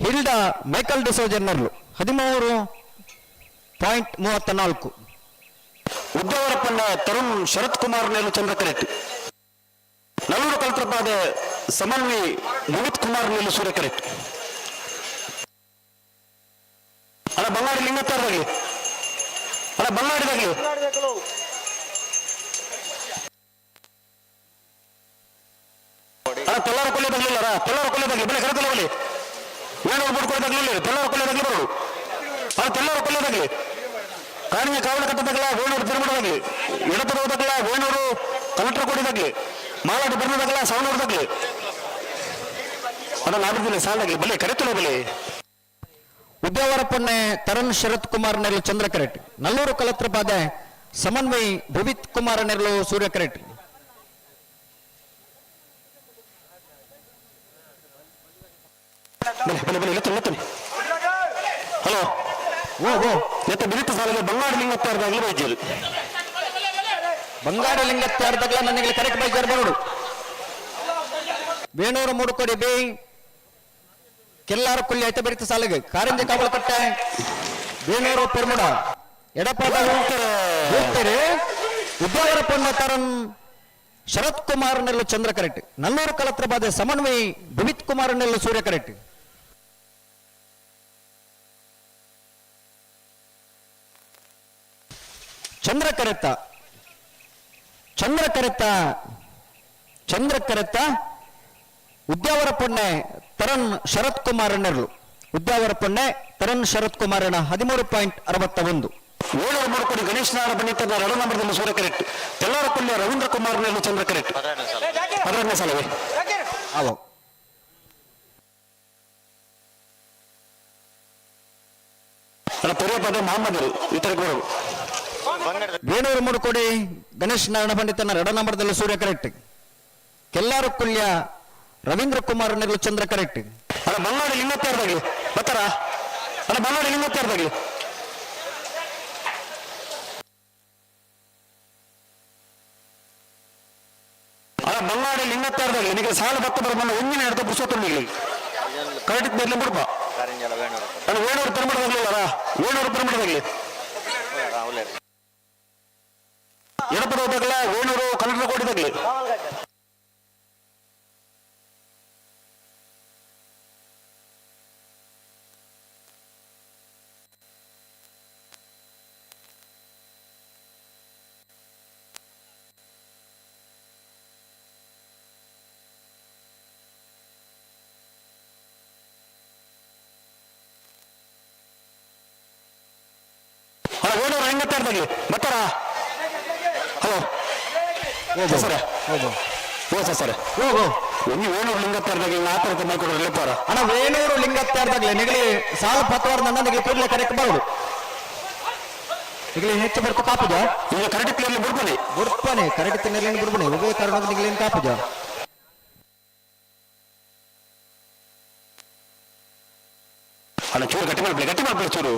ಹಿಲ್ಡ ಮೈಕಲ್ ಡಿಸೋಜರ್ನರ್ಲು 13.34. ಉದ್ದವರಪ್ಪಣ್ಣ ತರುಣ್ ಶರತ್ ಕುಮಾರ್ ನೇಲು ಚಂದ್ರ ಕರೆಕ್ಟ್. ನಲ್ಲೂರು ಕಲ್ತ್ರಪಾದ ಸಮನ್ವಿ ಮುಗಿತ್ ಕುಮಾರ್ ನೇಲು ಸೂರ್ಯ ಕರೆಕ್ಟ್. ಅಲ್ಲ ಬಳ್ಳಾರಿ ಲಿಂಗತ್ತಾರದಾಗಲಿ ಅಲ್ಲ ಬಳ್ಳಾರಿದಾಗಲಿ. ಅಲ್ಲ ತೆಲ್ಲಾರ ಕೊಲ್ಲೆದಾಗ್ಲಿಲ್ಲ ತೆಲ್ಲಾರ ಕೊಲ್ಲೆದಾಗ್ಲಿ ಬೆಲೆ ಕರೆತಲ್ಲ ಬಲಿ ವೇಣೂರು ಬುಡ್ಕೊಳದಾಗ್ಲಿಲ್ಲ ತೆಲ್ಲಾರ ಕೊಲ್ಲೆದಾಗ್ಲಿ ಬರೋದು. ಅಲ್ಲ ತೆಲ್ಲಾರ ಕೊಲ್ಲೆದಾಗ್ಲಿ ಕಾಣಿಗೆ ಕಾವಲು ಕಟ್ಟದಾಗಲ ವೇಣೂರು ತಿರುಮಲದಾಗ್ಲಿ ಎಡಪದೋದಾಗಲ ವೇಣೂರು ಕಲೆಕ್ಟರ್ ಕೊಡಿದಾಗ್ಲಿ ಮಾಲಾಟ ಬರ್ನದಾಗಲ ಸವಣೂರ್ದಾಗ್ಲಿ ಅದನ್ನ ನಾಡಿದ್ದಿಲ್ಲ ಸಾಲಾಗ್ಲಿ ಬಲೆ ಕರೆತಲ್ಲ ಬಲೆ. ಉದ್ಯಾವರಪ್ಪಣ್ಣೆ ತರುಣ್ ಶರತ್ ಕುಮಾರ್ ನೆರಳು ಚಂದ್ರ ಕರೆಕ್ಟ್. ನಲ್ಲೂರು ಕಲತ್ರಪಾದೆ ಸಮನ್ವಯ್ ಭುವಿತ್ ಕುಮಾರ್ ನೆರಳು ಸೂರ್ಯ ಕರೆಕ್ಟ್. ಬಲೆ ಬಲೆ ಬಲೆ ಎತ್ತನೆ ಎತ್ತನೆ. ಹಲೋ, ಓ ಓ ಎತ್ತ ಬಿರಿತ ಸಾಲಿಗೆ ಬಂಗಾಡಿ ಲಿಂಗತ್ತಾರದಾಗ್ಲಿ ಬೈಜೇರು. ಬಂಗಾಡಿ ಲಿಂಗತ್ತಾರದಾಗ್ಲ ನನಗೆ ಕರೆಕ್ಟ್ ಬೈಜಾರ್ ಬರೋಡು. ವೇಣೂರು ಮೂಡುಕೋಡಿ ಬಿ ಕೆಲ್ಲಾರ ಕುಲ್ಲಿ ಐತ ಬೆರಿತ ಸಾಲಿಗೆ ಕಾರಂಜಿ ಕಾವಲಕಟ್ಟೆ ವೇಣೂರು ಪೆರ್ಮುಡ ಎಡಪಾದ ಹೋಗ್ತಾರೆ. ಉದ್ಯಾವರ ಪೊನ್ನ ತರುಣ್ ಶರತ್ ಕುಮಾರ್ ನೆಲ್ಲು ಚಂದ್ರ ಕರೆಕ್ಟ್. ನಲ್ಲೂರು ಕಲತ್ರಬಾದೆ ಸಮನ್ವಯ್ ಭುವಿತ್ ಕುಮಾರ್ ನೆಲ್ಲು ಸೂರ್ಯ ಕರೆಕ್ಟ್. ಚಂದ್ರ ಕರೆತ್ತ ಚಂದ್ರ ಕರೆತ್ತ ಚಂದ್ರ ಕರೆತ್ತ ಉದ್ಯಾವರ ಪೊನ್ನೆ ತರುಣ್ ಶರತ್ ಕುಮಾರ್ ನೆರಳು. ಉದ್ಯಾವರ ಪೊನ್ನೆ ತರುಣ್ ಶರತ್ ಕುಮಾರನ 13.61. ಏಳು ಮೂರು ಕೋಡಿ ಗಣೇಶ್ ನಾರ ಬನ್ನಿತದ ಎರಡು ನಂಬರ್ದಲ್ಲಿ ಸೂರ್ಯ ಕರೆಕ್ಟ್. ತೆಲ್ಲಾರ ಕೊಲ್ಯ ರವೀಂದ್ರ ಕುಮಾರ್ ನೆರಳು ಚಂದ್ರ ಕರೆಕ್ಟ್. 12ನೇ ಸಾಲವೇ ಆವೋ. ಅಲ್ಲ ಪೆರಿಯ ಪದ ಮೊಹಮ್ಮದರು ಇತರ ಗುರು. ವೇಣೂರು ಮೂರು ಕೋಡಿ ಗಣೇಶ್ ನಾರಾಯಣ ಪಂಡಿತನ ಎರಡು ನಂಬರ್ದಲ್ಲಿ ಸೂರ್ಯ ಕರೆಕ್ಟ್. ಕೆಲ್ಲಾರು ಕುಲ್ಯ ರವೀಂದ್ರ ಕುಮಾರ್ ನೆರಳು ಚಂದ್ರ ಕರೆಕ್ಟ್. ಅಲ್ಲ ಬಳ್ಳಾರಿ ಲಿಂಗತ್ತಾರದಾಗ್ಲಿ ಬರ್ತಾರ. ಅಲ್ಲ ಬಳ್ಳಾರಿ ಲಿಂಗತ್ತಾರದಾಗ್ಲಿ. ಅಲ್ಲ ಬಳ್ಳಾರಿ ಲಿಂಗತ್ತಾರದಾಗ್ಲಿ ನಿಮಗೆ ಸಾಲ ಬತ್ತ ಬರ ಬಂದ ಒಂದಿನ ಎಡ್ತ ಪುರುಷೋತ್ತಮ ಕರೆಕ್ಟ್ ಬರ್ಲಿ ಬಿಡ್ಪ. ಅಲ್ಲ ವೇಣೂರು ಪೆರ್ಮಡದಾಗ್ಲಿಲ್ಲ ವೇಣೂರು ಪೆರ್ಮಡದಾಗ್ಲಿ ಎಡಪದೋದಾಗಲ ವೇಣೂರು ಕನ್ನಡ ಕೋಟಿದಾಗ್ಲಿ. ಅಲ್ಲ ವೇಣೂರು ಹೆಂಗತ್ತಾರದಾಗ್ಲಿ ಬರ್ತಾರ. ಹಲೋ, ಸರ ಓ ಸರ್ ಓ ಓ ಎಲ್ಲಿ ವೇಣೂರು ಲಿಂಗತ್ತಾರದಾಗ್ಲಿ ಆ ಥರ ಮಾಡ್ಕೊಡ್ರಿ ಲೆಪ್ಪಾರ. ಅಣ್ಣ ವೇಣೂರು ಲಿಂಗತ್ತಾರದಾಗ್ಲಿ ನಿಗಲಿ ಸಾಲ ಪತ್ವಾರ ನನ್ನ ನಿಗಲಿ ಕೂಡಲೇ ಕರೆಕ್ಟ್ ಬರೋದು. ನಿಗಲಿ ಹೆಚ್ಚು ಬರ್ತ ಕಾಪುಜ ಈಗ ಕರೆಕ್ಟ್ ಪ್ಲೇರ್ಲಿ ಬಿಡ್ಬನಿ ಬುಡ್ಪನೆ ಕರೆಕ್ಟ್ ತಿನ್ನಲಿ ಬುಡ್ಬನಿ ಉಭಯ ಕಾರಣದ ನಿಗಲಿನ ಕಾಪುಜ. ಅಣ್ಣ ಚೂರು ಗಟ್ಟಿ ಮಾಡ್ಬಿಡಿ, ಗಟ್ಟಿ ಮಾಡ್ಬಿಡಿ ಚೂರು.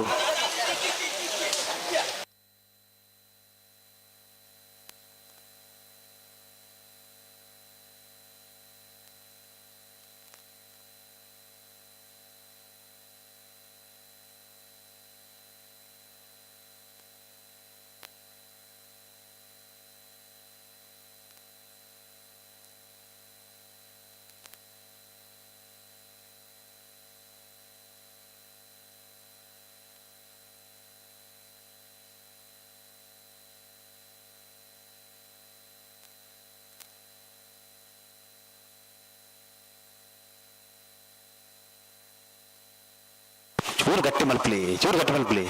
ಚೂರು ಗಟ್ಟಿ ಮಲ್ಪಲಿ, ಚೂರು ಗಟ್ಟಿ ಮಲ್ಪಲಿ.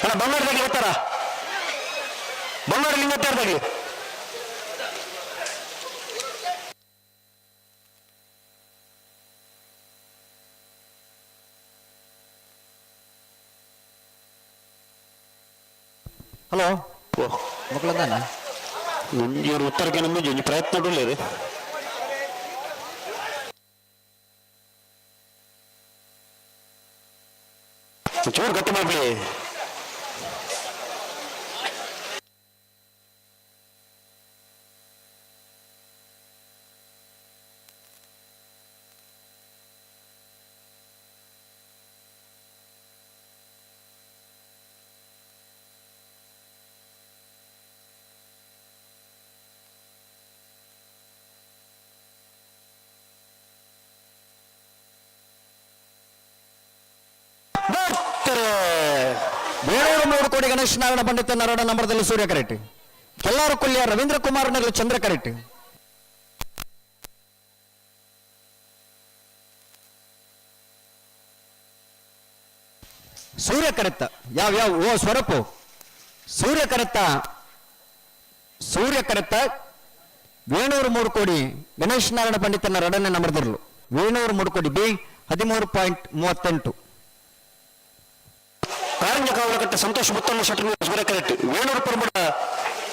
ಅಣ್ಣ ಬಂಗಾರದಾಗ್ಲಿ ಗೊತ್ತಾರ, ಬಂಗಾರ ಲಿಂಗತ್ತಾರದಾಗ್ಲಿ. ಹಲೋ ಮಕ್ಕಳಂದಾನ ಇವರು ಉತ್ತರಕ್ಕೆ ನಮ್ಮ ಒಂಜಿ ಪ್ರಯತ್ನ ಉಳ್ಳೇರು. ಚೂರು ಗಟ್ಟಿ ಮಾಡ್ಬಿಡಿ. ಬೇಳೂರು 3 ಕೋಟಿ ಗಣೇಶ್ ನಾರಾಯಣ ಪಂಡಿತ ನರಡ ನಂಬರದಲ್ಲಿ ಸೂರ್ಯ ಕರೆಕ್ಟ್. ಕೆಲ್ಲಾರು ಕೊಲ್ಯ ರವೀಂದ್ರ ಕುಮಾರ್ ನಗರ ಚಂದ್ರ ಕರೆಕ್ಟ್. ಸೂರ್ಯ ಕರೆತ್ತ ಯಾವ ಯಾವ ಓ ಸ್ವರೂಪು ಸೂರ್ಯ ಕರೆತ್ತ, ಸೂರ್ಯ ಕರೆತ್ತ ವೇಣೂರು 3 ಕೋಟಿ ಗಣೇಶ್ ನಾರಾಯಣ ಪಂಡಿತನ ರಡನೆ ನಂಬರದಿರಲು ವೇಣೂರು 3 ಕೋಟಿ ಬಿ 13.38. ಕಾರಂಜ ಕಾವಲಕಟ್ಟೆ ಸಂತೋಷ್ ಮುತ್ತಣ್ಣ ಶೆಟ್ಟರ್ ಸೂರ್ಯ ಕರೆಕ್ಟ್. ವೇಣೂರು ಪರ್ಮಡ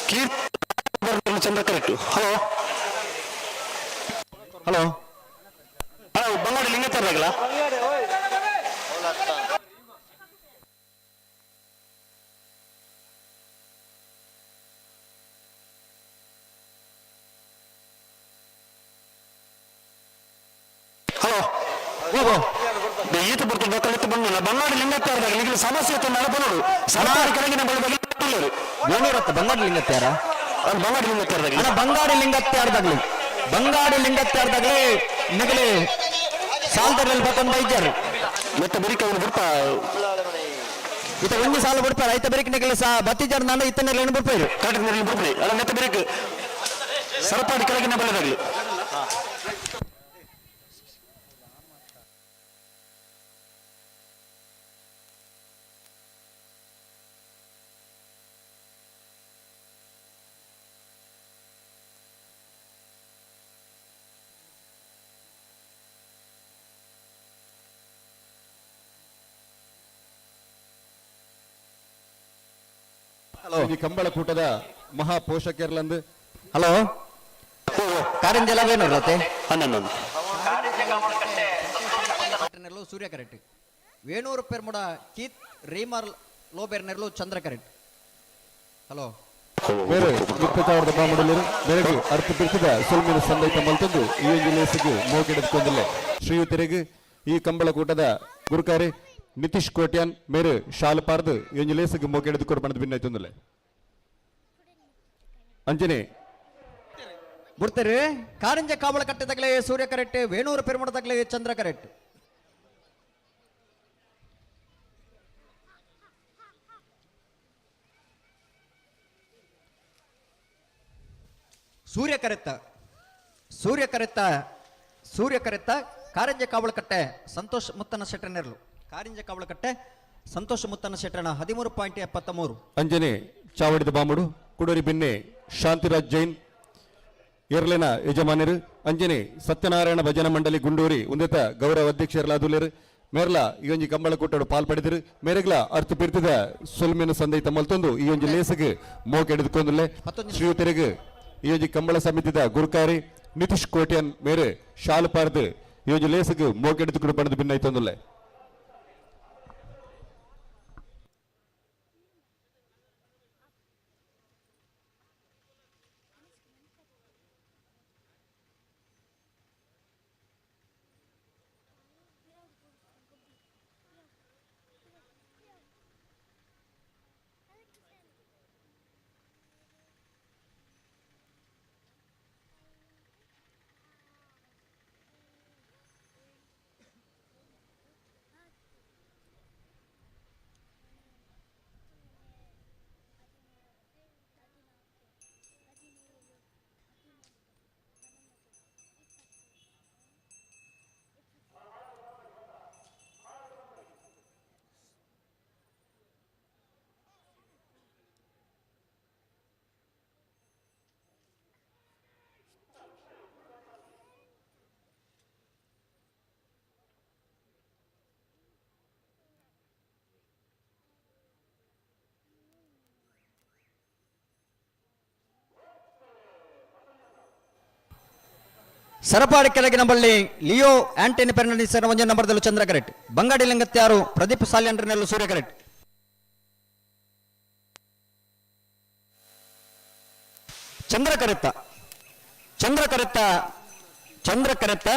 ಕೀರ್ತಿ Chandra correct. Hello hello hello Bangadi ಲಿಂಗತ್ತಾರದಾಗಲ್ಲ. Hello ಈತ ಬರ್ತದೆ ಕಲಿತು ಬಂದಿಲ್ಲ ಬಂಗಾಡಿ ಲಿಂಗತ್ತಾರದಾಗ ನಿಮಗೆ ಸಮಸ್ಯೆ ಇತ್ತು ನಾಳೆ ಬರೋಡು ಸರ್ಕಾರಿ ಕೆಳಗಿನ ಬಳಿ ವೇಣೂರತ್ತ ಬಂಗಾಡಿ ಲಿಂಗತ್ಯಾರ ಬಂಗಾಡಿ ಲಿಂಗತ್ತಾರದಾಗ ಅಣ್ಣ ಬಂಗಾಡಿ ಲಿಂಗತ್ಯಾರದಾಗ್ಲಿ, ಬಂಗಾಡಿ ಲಿಂಗತ್ಯಾರದಾಗ್ಲಿ ನಿಗಲಿ ಸಾಲ್ದರಲ್ಲಿ ಬತ್ತೊಂದು ಬೈಜಾರು ಮತ್ತೆ ಬರಿಕ ಅವನು ಬಿಡ್ಪ ಇತ ಒಂದು ಸಾಲ ಬಿಡ್ಪಾರ ಐತ ಬರಿಕ ನಿಗಲಿ ಸಾ ಬತ್ತಿಜಾರ್ ನಾನು ಇತ್ತನೆಲ್ಲ ಏನು ಬಿಡ್ಪಾರು ಕರೆಕ್ಟ್ ನೆರಳು ಬಿಡ್ರಿ ಅಲ್ಲ ಮತ್ತೆ ಬರಿಕ ಸರಪಾಡಿ ಕೆಳಗಿನ ಬಳ್ಳದಾಗ್ಲಿ. ಈ ಕಂಬಳಕೂಟದ ಮಹಾ ಪೋಷಕರ್ಲಂದು. ಹಲೋ ಕಾರಂಜಲ ವೇಣೂರತ್ತೆ ಹನ್ನೊಂದು ಸೂರ್ಯ ಕರೆಕ್ಟ್. ವೇಣೂರು ಪೆರ್ಮುಡ ಕೀತ್ ರೀಮರ್ ಲೋಬೆರ್ ನೆರಳು ಚಂದ್ರ ಕರೆಕ್ಟ್. ಹಲೋ ಬೇರೆ ಮಿತ್ತಚಾವರದ ಬಾಮಡಲಿರು ಮೇರೆಗೆ ಅರ್ಥ ಬಿಡಿಸಿದ ಸೊಲ್ಮಿನ ಸಂದೈತ ಮಲ್ತಂದು ಈ ಒಂದು ಲೇಸಿಗೆ ಮೋಗೆಡೆದುಕೊಂಡಿಲ್ಲ. ಶ್ರೀಯುತರಿಗೆ ಈ ಕಂಬಳಕೂಟದ ಗುರುಕಾರಿ ನಿತೀಶ್ ಕೋಟ್ಯಾನ್ ಮೇರೆ ಶಾಲು ಪಾರ್ದು ಈ ಒಂದು ಲೇಸಿಗೆ ಮೋಗೆಡೆದು ಬಣ್ಣದ ಭಿನ್ನ ಅಂಜನೆ ಬಿಡ್ತಾರೆ. ಕಾರಂಜ ಕಾವಳ ಕಟ್ಟೆದಾಗಲೇ ಸೂರ್ಯ ಕರೆಕ್ಟ್, ವೇಣೂರು ಪೆರುಮಡದಾಗಲೇ ಚಂದ್ರ ಕರೆಕ್ಟ್. ಸೂರ್ಯ ಕರೆತ್ತ, ಸೂರ್ಯ ಕರೆತ್ತ, ಸೂರ್ಯ ಕರೆತ್ತ ಕಾರಂಜ ಕಾವಳಕಟ್ಟೆ ಸಂತೋಷ್ ಮುತ್ತನ ಶೆಟ್ಟನೆರಲು, ಕಾರಿಂಜ ಕಾವಳಕಟ್ಟೆ ಸಂತೋಷ್ ಮುತ್ತನ ಶೆಟ್ಟಣ 13.73. ಅಂಜನೆ ಚಾವಡಿದ ಬಾಮುಡು ಕುಡರಿ ಬಿನ್ನೆ ಶಾಂತಿರಾಜ್ ಜೈನ್ ಎರ್ಲೆನ ಯಜಮಾನರು ಅಂಜನೆ ಸತ್ಯನಾರಾಯಣ ಭಜನಾ ಮಂಡಳಿ ಗುಂಡೂರಿ ಉಂದಿತ ಗೌರವ ಅಧ್ಯಕ್ಷರಲಾದುಲೇರು ಮೇರ್ಲ ಈ ಒಂಜಿ ಕಂಬಳ ಕೂಟಡು ಪಾಲ್ ಪಡೆದಿರು. ಮೇರೆಗ್ಲ ಅರ್ಥ ಪಿರ್ತಿದ ಸೊಲ್ಮೆನ ಸಂದೈ ತಮ್ಮಲ್ತೊಂದು ಈ ಒಂಜಿ ಲೇಸಗ್ ಮೋಕೆ ಹಿಡಿದುಕೊಂದುಲ್ಲೆ. ಶ್ರೀಯುತರಿಗೆ ಈ ಒಂಜಿ ಕಂಬಳ ಸಮಿತಿದ ಗುರುಕಾರಿ ನಿತೀಶ್ ಕೋಟ್ಯಾನ್ ಮೇರೆ ಶಾಲು ಪಾರ್ದು ಈ ಒಂಜಿ ಲೇಸಗ್ ಮೋಕೆ ಹಿಡಿದುಕೊಂಡು ಪಡೆದು ಭಿನ್ನೈತೊಂದುಲ್ಲೆ. ಸರಪಾಡಿ ಕೆಳಗಿನ ಬಳ್ಳಿ ಲಿಯೋ ಆಂಟನಿ ಫೆರ್ನಾಂಡಿಸ್ ಒಂಜೆ ನಂಬರ್ದಲ್ಲೂ ಚಂದ್ರ ಕರೆಕ್ಟ್. ಬಂಗಾಡಿ ಲಿಂಗತ್ಯಾರು ಪ್ರದೀಪ್ ಸಾಲ್ಯಂಡ್ರನೆಲ್ಲೂ ಸೂರ್ಯ ಕರೆಕ್ಟ್. ಚಂದ್ರ ಕರೆತ್ತ ಚಂದ್ರ ಕರೆತ್ತ ಚಂದ್ರ ಕರೆತ್ತ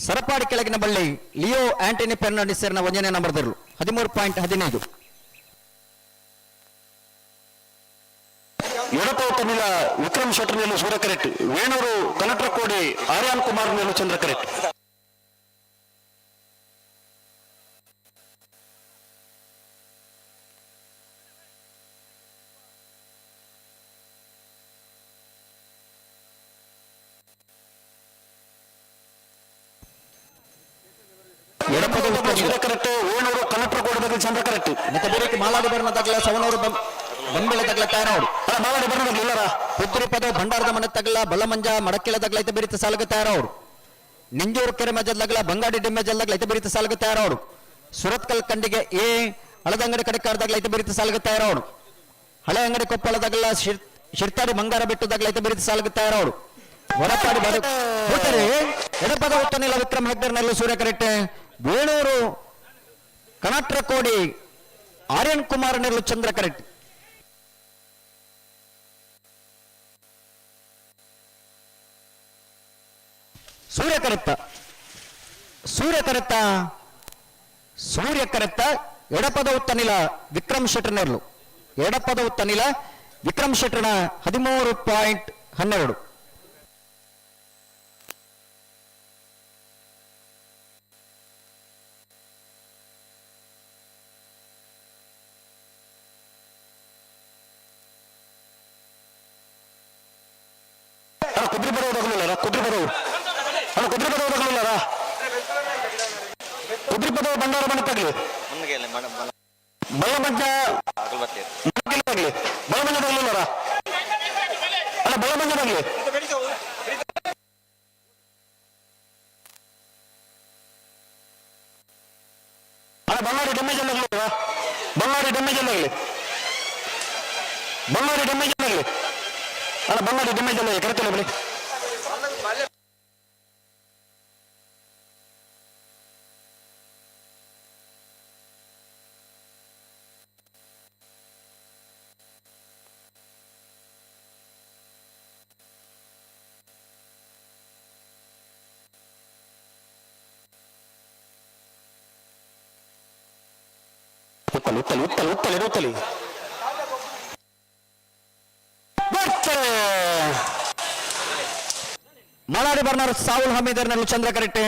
ಸರಪಾಡಿ ಕೆಳಗಿನ ಬಳ್ಳಿ ಲಿಯೋ ಆಂಟನಿ ಫೆರ್ನಾಂಡಿಸ್ ಒಂಜನೇ ನಂಬರ್ದಲ್ಲೂ 13.15. ಎಡಪೌತನಿಲ ವಿಕ್ರಮ್ ಶೆಟ್ಟರ್ ಮೇಲೂ ಸೂರ್ಯ ಕರೆಕ್ಟ್. ವೇಣೂರು ಕನಟ್ರಕೋಡಿ ಆರ್ಯಾನ್ ಕುಮಾರ್ ಮೇಲೂ ಚಂದ್ರ ಕರೆಕ್ಟ್. ಸೂರ್ಯ ಕರೆಕ್ಟ್. ವೇಣೂರು ಕನಟ್ರಕೋಡಿ ಬಗ್ಗೆ ಚಂದ್ರ ಕರೆಕ್ಟ್. ಮತ್ತೆ ಬೇರೆ ಮಾಲಾಡಿ ಬರ್ನ ತಗಲ ಸವಣೂರು ಬಂಬೆಳೆ ತಗಲ ತಯಾರವರು. ಮಾಲಾಡಿ ಬರ್ನ ಇಲ್ಲರ ಪುತ್ತೂರು ಪದ ಭಂಡಾರದ ಮನೆ ತಗಲ ಬಲ್ಲಮಂಜ ಮಡಕೆಲ ತಗಲ ಐತೆ ಬೇರಿತ ಸಾಲಗ ತಯಾರವರು. ನಿಂಜೂರು ಕೆರೆ ಮಜಲ್ ಬಂಗಾಡಿ ಡಿಮ್ಮೆಜಲ್ ಐತೆ ಬೇರಿತ ಸಾಲಗ ತಯಾರವರು. ಸುರತ್ಕಲ್ ಕಂಡಿಗೆ ಎ ಹಳದಂಗಡಿ ಕಡೆಕಾರದಾಗಲ ಐತೆ ಬೇರಿತ ಸಾಲಗ ತಯಾರವರು. ಹಳೆ ಅಂಗಡಿ ಕೊಪ್ಪಳದಾಗಲ ಶಿರ್ತಾಡಿ ಮಂಗಾರ ಬೆಟ್ಟದಾಗಲ ಐತೆ ಬೇರಿತ ಸಾಲಗ ತಯಾರವರು. ಹೊರಪಾಡಿ ಬದು ಹೋದರೆ ಎಡಪದ ಉತ್ತನಿಲ ವಿಕ್ರಮ್ ಹೆಗ್ಗರ್ನಲ್ಲೂ ಸೂರ್ಯ ಕರೆಕ್ಟ್. ವೇಣೂರು ಕನಟ್ರಕೋಡಿ ಆರ್ಯನ್ ಕುಮಾರ್ ನೆರಳು ಚಂದ್ರ ಕರೆಕ್ಟ್. ಸೂರ್ಯ ಕರೆತ್ತ ಸೂರ್ಯ ಕರೆತ್ತ ಸೂರ್ಯ ಕರೆತ್ತ ಎಡಪದ ಉತ್ತನಿಲ ವಿಕ್ರಮ್ ಶೆಟ್ಟರ್ ನೆರಳು. ಎಡಪದ ಉತ್ತನಿಲ ವಿಕ್ರಮ್ ಶೆಟ್ಟರ್ನ 13.12. ಕುದ್ರಿ ಬರೋದಾಗಲಿಲ್ಲ ಕುದ್ರಿ ಬರೋವು ಅಣ್ಣ ಕುದ್ರಿ ಬರೋದಾಗಲಿಲ್ಲ ಕುದ್ರಿ ಪದವು ಭಂಡಾರ ಮನೆ ತಗಲಿ ಬಳ್ಳಮಂಜ ತಗಲಿ ಬಳ್ಳಮಂಜ ತಗಲಿಲ್ಲ ಅಣ್ಣ ಬಳ್ಳಮಂಜ ತಗಲಿ. ಅಣ್ಣ ಬಳ್ಳಾರಿ ಡ್ಯಾಮೇಜ್ ಎಲ್ಲ ಆಗಲಿ ಬಳ್ಳಾರಿ ಡ್ಯಾಮೇಜ್ ಎಲ್ಲ ಆಗಲಿ ಬಳ್ಳಾರಿ ಡ್ಯಾಮೇಜ್ ಎಲ್ಲ ಆಗಲಿ ಅಣ್ಣ ಬಳ್ಳಾರಿ ಡ್ಯಾಮೇಜ್ ಎಲ್ಲ ಕರೆಕ್ಟ್ ಬಿಡಿ. ಉತ್ತಲಿ ಉತ್ತಲಿ ಉತ್ತಲಿ ಉತ್ತಲಿ ಉತ್ತಲಿ ಬರ್ತಾರೆ. ಮಲಾಡಿ ಬರ್ನಾರ್ ಸಾವುಲ್ ಹಮೀದರ್ನಲ್ಲೂ ಚಂದ್ರ ಕರೆಕ್ಟ್.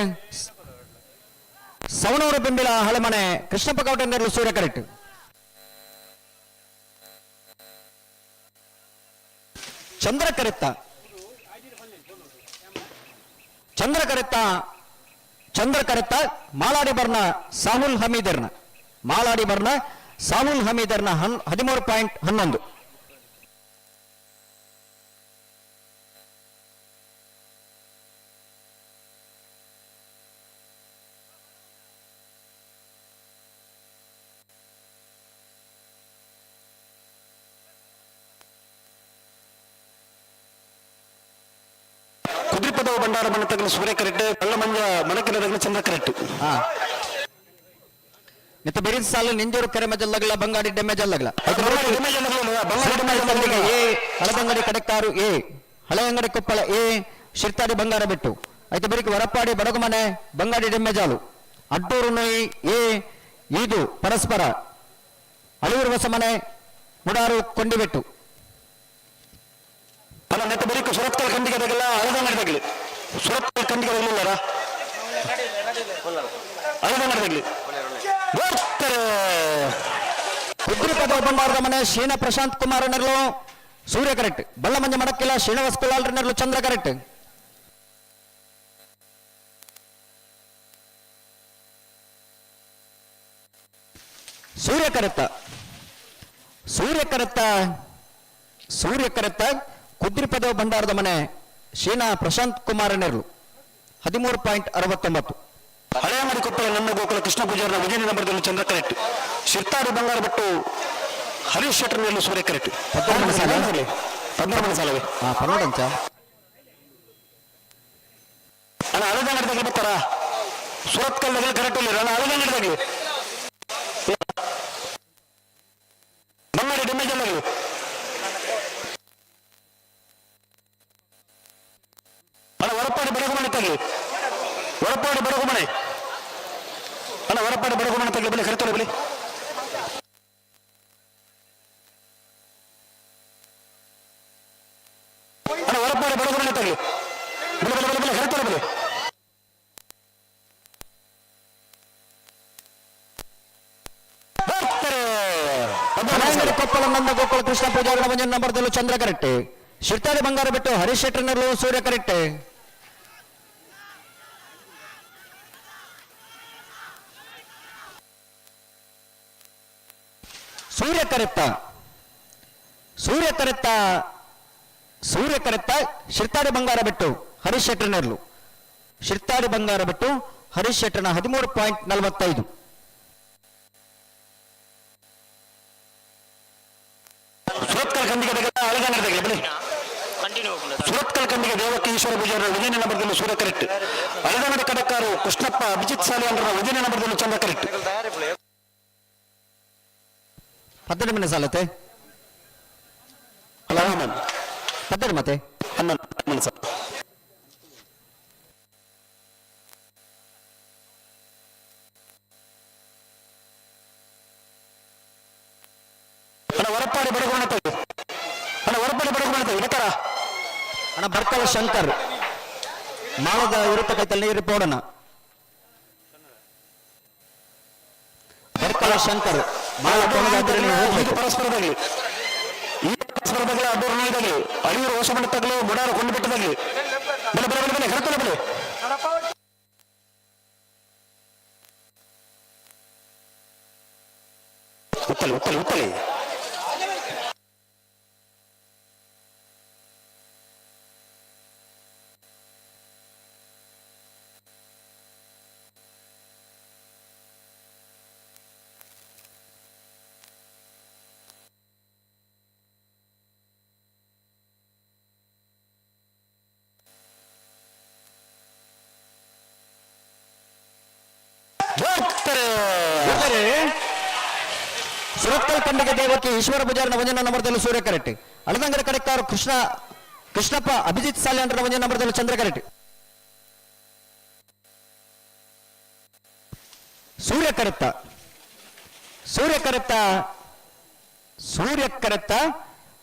ಸವಣೂರು ಬೆಂಬಿಲ ಹಳೆಮನೆ ಕೃಷ್ಣಪ್ಪ ಕೌಟನ್ಯರ್ಲು ಸೂರ್ಯ ಕರೆಕ್ಟ್. ಚಂದ್ರ ಕರೆತ್ತ ಚಂದ್ರ ಕರೆತ್ತ ಚಂದ್ರ ಕರೆತ್ತ ಮಾಲಾಡಿ ಬರ್ನ ಸಾಹುಲ್ ಹಮೀದರ್ನ ಮಾಲಾಡಿ ಬರ್ನ ಸಾಹುಲ್ ಹಮೀದರ್ನ 13.11. ಬಂಡಾರ ಮನೆ ಸೂರ್ಯ ಕರೆಕ್ಟ್, ಬಳ್ಳಮಂಜ ಮಣಕಿನ ಚಂದ್ರ ಕರೆಕ್ಟ್. ನಿತ್ತ ಬೆರಿದ ಸಾಲು ನಿಂಜೂರು ಕೆರೆ ಮಜಲ್ಲಗಲ ಬಂಗಾಡಿ ಡೆಮ್ಮೆಜಲ್ಲಗಲ. ಎ ಹಳದಂಗಡಿ ಕಡಕ್ಕಾರು ಎ ಹಳೆಯಂಗಡಿ ಕೊಪ್ಪಳ ಎ ಶಿರ್ತಾಡಿ ಬಂಗಾರ ಬೆಟ್ಟು. ಐತೆ ಬೆರಿಕೆ ವರಪ್ಪಾಡಿ ಬಡಗುಮನೆ ಬಂಗಾಡಿ ಡೆಮ್ಮೆಜಾಲು. ಅಡ್ಡೂರು ನೋಯಿ ಎ ಈದು ಪರಸ್ಪರ. ಅಳಿಯೂರು ಹೊಸಮನೆ ಮುಡಾರು ಕೊಂಡಿಬೆಟ್ಟು. ಅಲ್ಲ ನೆತ್ತ ಬೆರಿಕು ಸುರತ್ಕಲ್ ಖಂಡಿಗೆ ತಗಲ್ಲ ಹಳದಂಗಡಿ ತಗಲಿ. ಸುರತ್ಕಲ್ ಖಂಡಿಗೆ ತಗಲಿಲ್ಲರ ಹಳದಂಗಡಿ ತಗಲಿ. ಕುದ್ರಿಪದ ಬಂಡಾರದ ಮನೆ ಶೀನ ಪ್ರಶಾಂತ್ ಕುಮಾರ್ ನೆರಳು ಸೂರ್ಯ ಕರೆಕ್ಟ್. ಬಳ್ಳಮಂಜ ಮಡಕ್ಕಿಲ್ಲ ಶ್ರೀನಿವಾಸ್ ಕುಲಾಲ್ ನೆರಳು ಚಂದ್ರ ಕರೆಕ್ಟ್. ಸೂರ್ಯ ಕರೆತ್ತ ಸೂರ್ಯ ಕರೆತ್ತ ಸೂರ್ಯ ಕರೆತ್ತ ಕುದ್ರಿಪದ ಬಂಡಾರದ ಮನೆ ಶೀನಾ ಪ್ರಶಾಂತ್ ಕುಮಾರ್ ನೆರಳು 13.69. ಹಳೆಯಂಗಡಿ ಕೊಪ್ಪಳ ನನ್ನ ಗೋಕುಲ ಕೃಷ್ಣ ಪೂಜಾರನ ವಿಜಯ ನಂಬರ್ದಲ್ಲಿ ಚಂದ್ರ ಕರೆಕ್ಟ್. ಶಿರ್ತಾಡಿ ಬಂಗಾರ ಭಟ್ಟು ಹರೀಶ್ ಶೆಟ್ಟರ್ ನೆರಳು ಸೂರ್ಯ ಕರೆಕ್ಟ್. 13 ಸಾಲವೇ? ಪನ್ನೊಂದು. ಅಣ್ಣ ಹಳದಂಗಡಿ ತಗಲಿ ಬರ್ತಾರ? ಸುರತ್ಕಲ್ ತಗಲಿ ಕರೆಕ್ಟ್ ಇಲ್ಲ. ಅಣ್ಣ ಹಳದಂಗಡಿ ತಗಲಿ. ಬಂಗಾಡಿ ಡ್ಯಾಮೇಜ್ ಅಲ್ಲ. ಅಣ್ಣ ಹೊರಪಾಡಿ ಬಡಗುಮನೆ ತಗಲಿ. ಹೊರಪಾಡಿ ಬಡಗುಮನೆ. ಅಣ್ಣ ಹೊರಪಾಡಿ ಬಡಗುಮನೆ ತಗಲಿ. ಬಲಿ ಕರೆತೊಲೆ ಬಲಿ. ಅಣ್ಣ ಹೊರಪಾಡಿ ಬಡಗುಮನೆ ತಗಲಿ. ಬಲಿ ಬಲಿ ಬಲಿ ಬಲಿ ಕರೆತೊಲೆ ಬಲಿ. ಕೊಪ್ಪಳ ನಂದ ಗೋಕುಲ ಕೃಷ್ಣ ಪೂಜಾರಿ ಮಂಜನ್ ನಂಬರ್ದಲ್ಲೂ ಚಂದ್ರ ಕರೆಕ್ಟ್. ಶಿರ್ತಾಡಿ ಬಂಗಾರ ಬಿಟ್ಟು ಹರೀಶ್ ಶೆಟ್ಟರ್ನಲ್ಲೂ ಸೂರ್ಯ ಕರೆಕ್ಟ್. ಸೂರ್ಯ ಕರೆತ್ತ ಸೂರ್ಯ ಕರೆತ್ತ ಸೂರ್ಯ ಕರೆತ್ತ ಶಿರ್ತಾಡಿ ಬಂಗಾರ ಬಿಟ್ಟು ಹರೀಶ್ ಶೆಟ್ಟರ್ನರ್ಲು. ಶಿರ್ತಾಡಿ ಬಂಗಾರ ಬಿಟ್ಟು ಹರೀಶ್ ಶೆಟ್ಟರ್ನ 13.45. ಸುರತ್ಕಲ್ ಖಂಡಿಗೆ ತಗಲ ಬಲಿ. ಸುರತ್ಕಲ್ ಖಂಡಿಗೆ ದೇವಕ್ಕೆ ಈಶ್ವರ ಪೂಜಾರ ವಿಜಯ ನಂಬರ್ದಲ್ಲಿ ಸೂರ್ಯ ಕರೆಕ್ಟ್. ಅಳದಂಗಡಿ ಕಡಕ್ಕಾರು ಕೃಷ್ಣಪ್ಪ ಅಭಿಜಿತ್ ಸಾಲಿ ಅಂದ್ರ ವಿಜಯ ನಂಬರ್ದಲ್ಲಿ ಚಂದ್ರ ಕರೆಕ್ಟ್. 12 ಮನೆ ಸಾಲತ್ತೆ? ಅಲ್ಲ 11. 12 ಮತ್ತೆ? 11 ಸರ್. ಅಣ್ಣ ಹೊರಪಾಡಿ ಬಡಗುಮನೆ ತಗಲಿ. ಅಣ್ಣ ಹೊರಪಾಡಿ ಬಡಗುಮನೆ ತಗಲಿ. ಬರ್ತಾರ? ಅಣ್ಣ ಬರ್ಕಲ ಶಂಕರ್ ಮಾಳದ ಇರುತ್ತ ಕೈತಲ್ಲಿ ನೀರು ಪೋಡಣ. ಬರ್ಕಲ ಶಂಕರ್ ಮಾಳ ಕೊನದಾದ್ರೆ ನೀವು ಹೋಗ್ಬೇಕು. ಪರಸ್ಪರದಾಗಲಿ ಈ ಪರಸ್ಪರದಾಗಲಿ ಅಡ್ಡೂರು ನೋಯ್ದಾಗಲಿ ಅಳಿಯೂರು ಹೊಸಮನೆ ತಗಲು ಮುಡಾರು ಕೊಂಡು ಬಿಟ್ಟದಾಗಲಿ. ಬಲೆ ಬಲೆ ಬಲೆ ಬಲೆ ಕರೆತೊಲೆ ಬಲೆ. ಉತ್ತಲಿ ಉತ್ತಲಿ ಉತ್ತಲಿ. ಸುರತ್ಕಲ್ ಖಂಡಿಗೆ ದೇವಕ್ಕೆ ಈಶ್ವರ ಪೂಜಾರಿನ ವಂಜನ ನಂಬರ್ದಲ್ಲಿ ಸೂರ್ಯ ಕರೆಕ್ಟ್. ಅಳದಂಗಡ ಕಡೆಕಾರು ಕೃಷ್ಣಪ್ಪ ಅಭಿಜಿತ್ ಸಾಲ್ಯಾಂಡ್ರ ವಂಜನ ನಂಬರ್ದಲ್ಲಿ ಚಂದ್ರ ಕರೆಕ್ಟ್. ಸೂರ್ಯ ಕರೆತ್ತ ಸೂರ್ಯ ಕರೆತ್ತ ಸೂರ್ಯ ಕರೆತ್ತ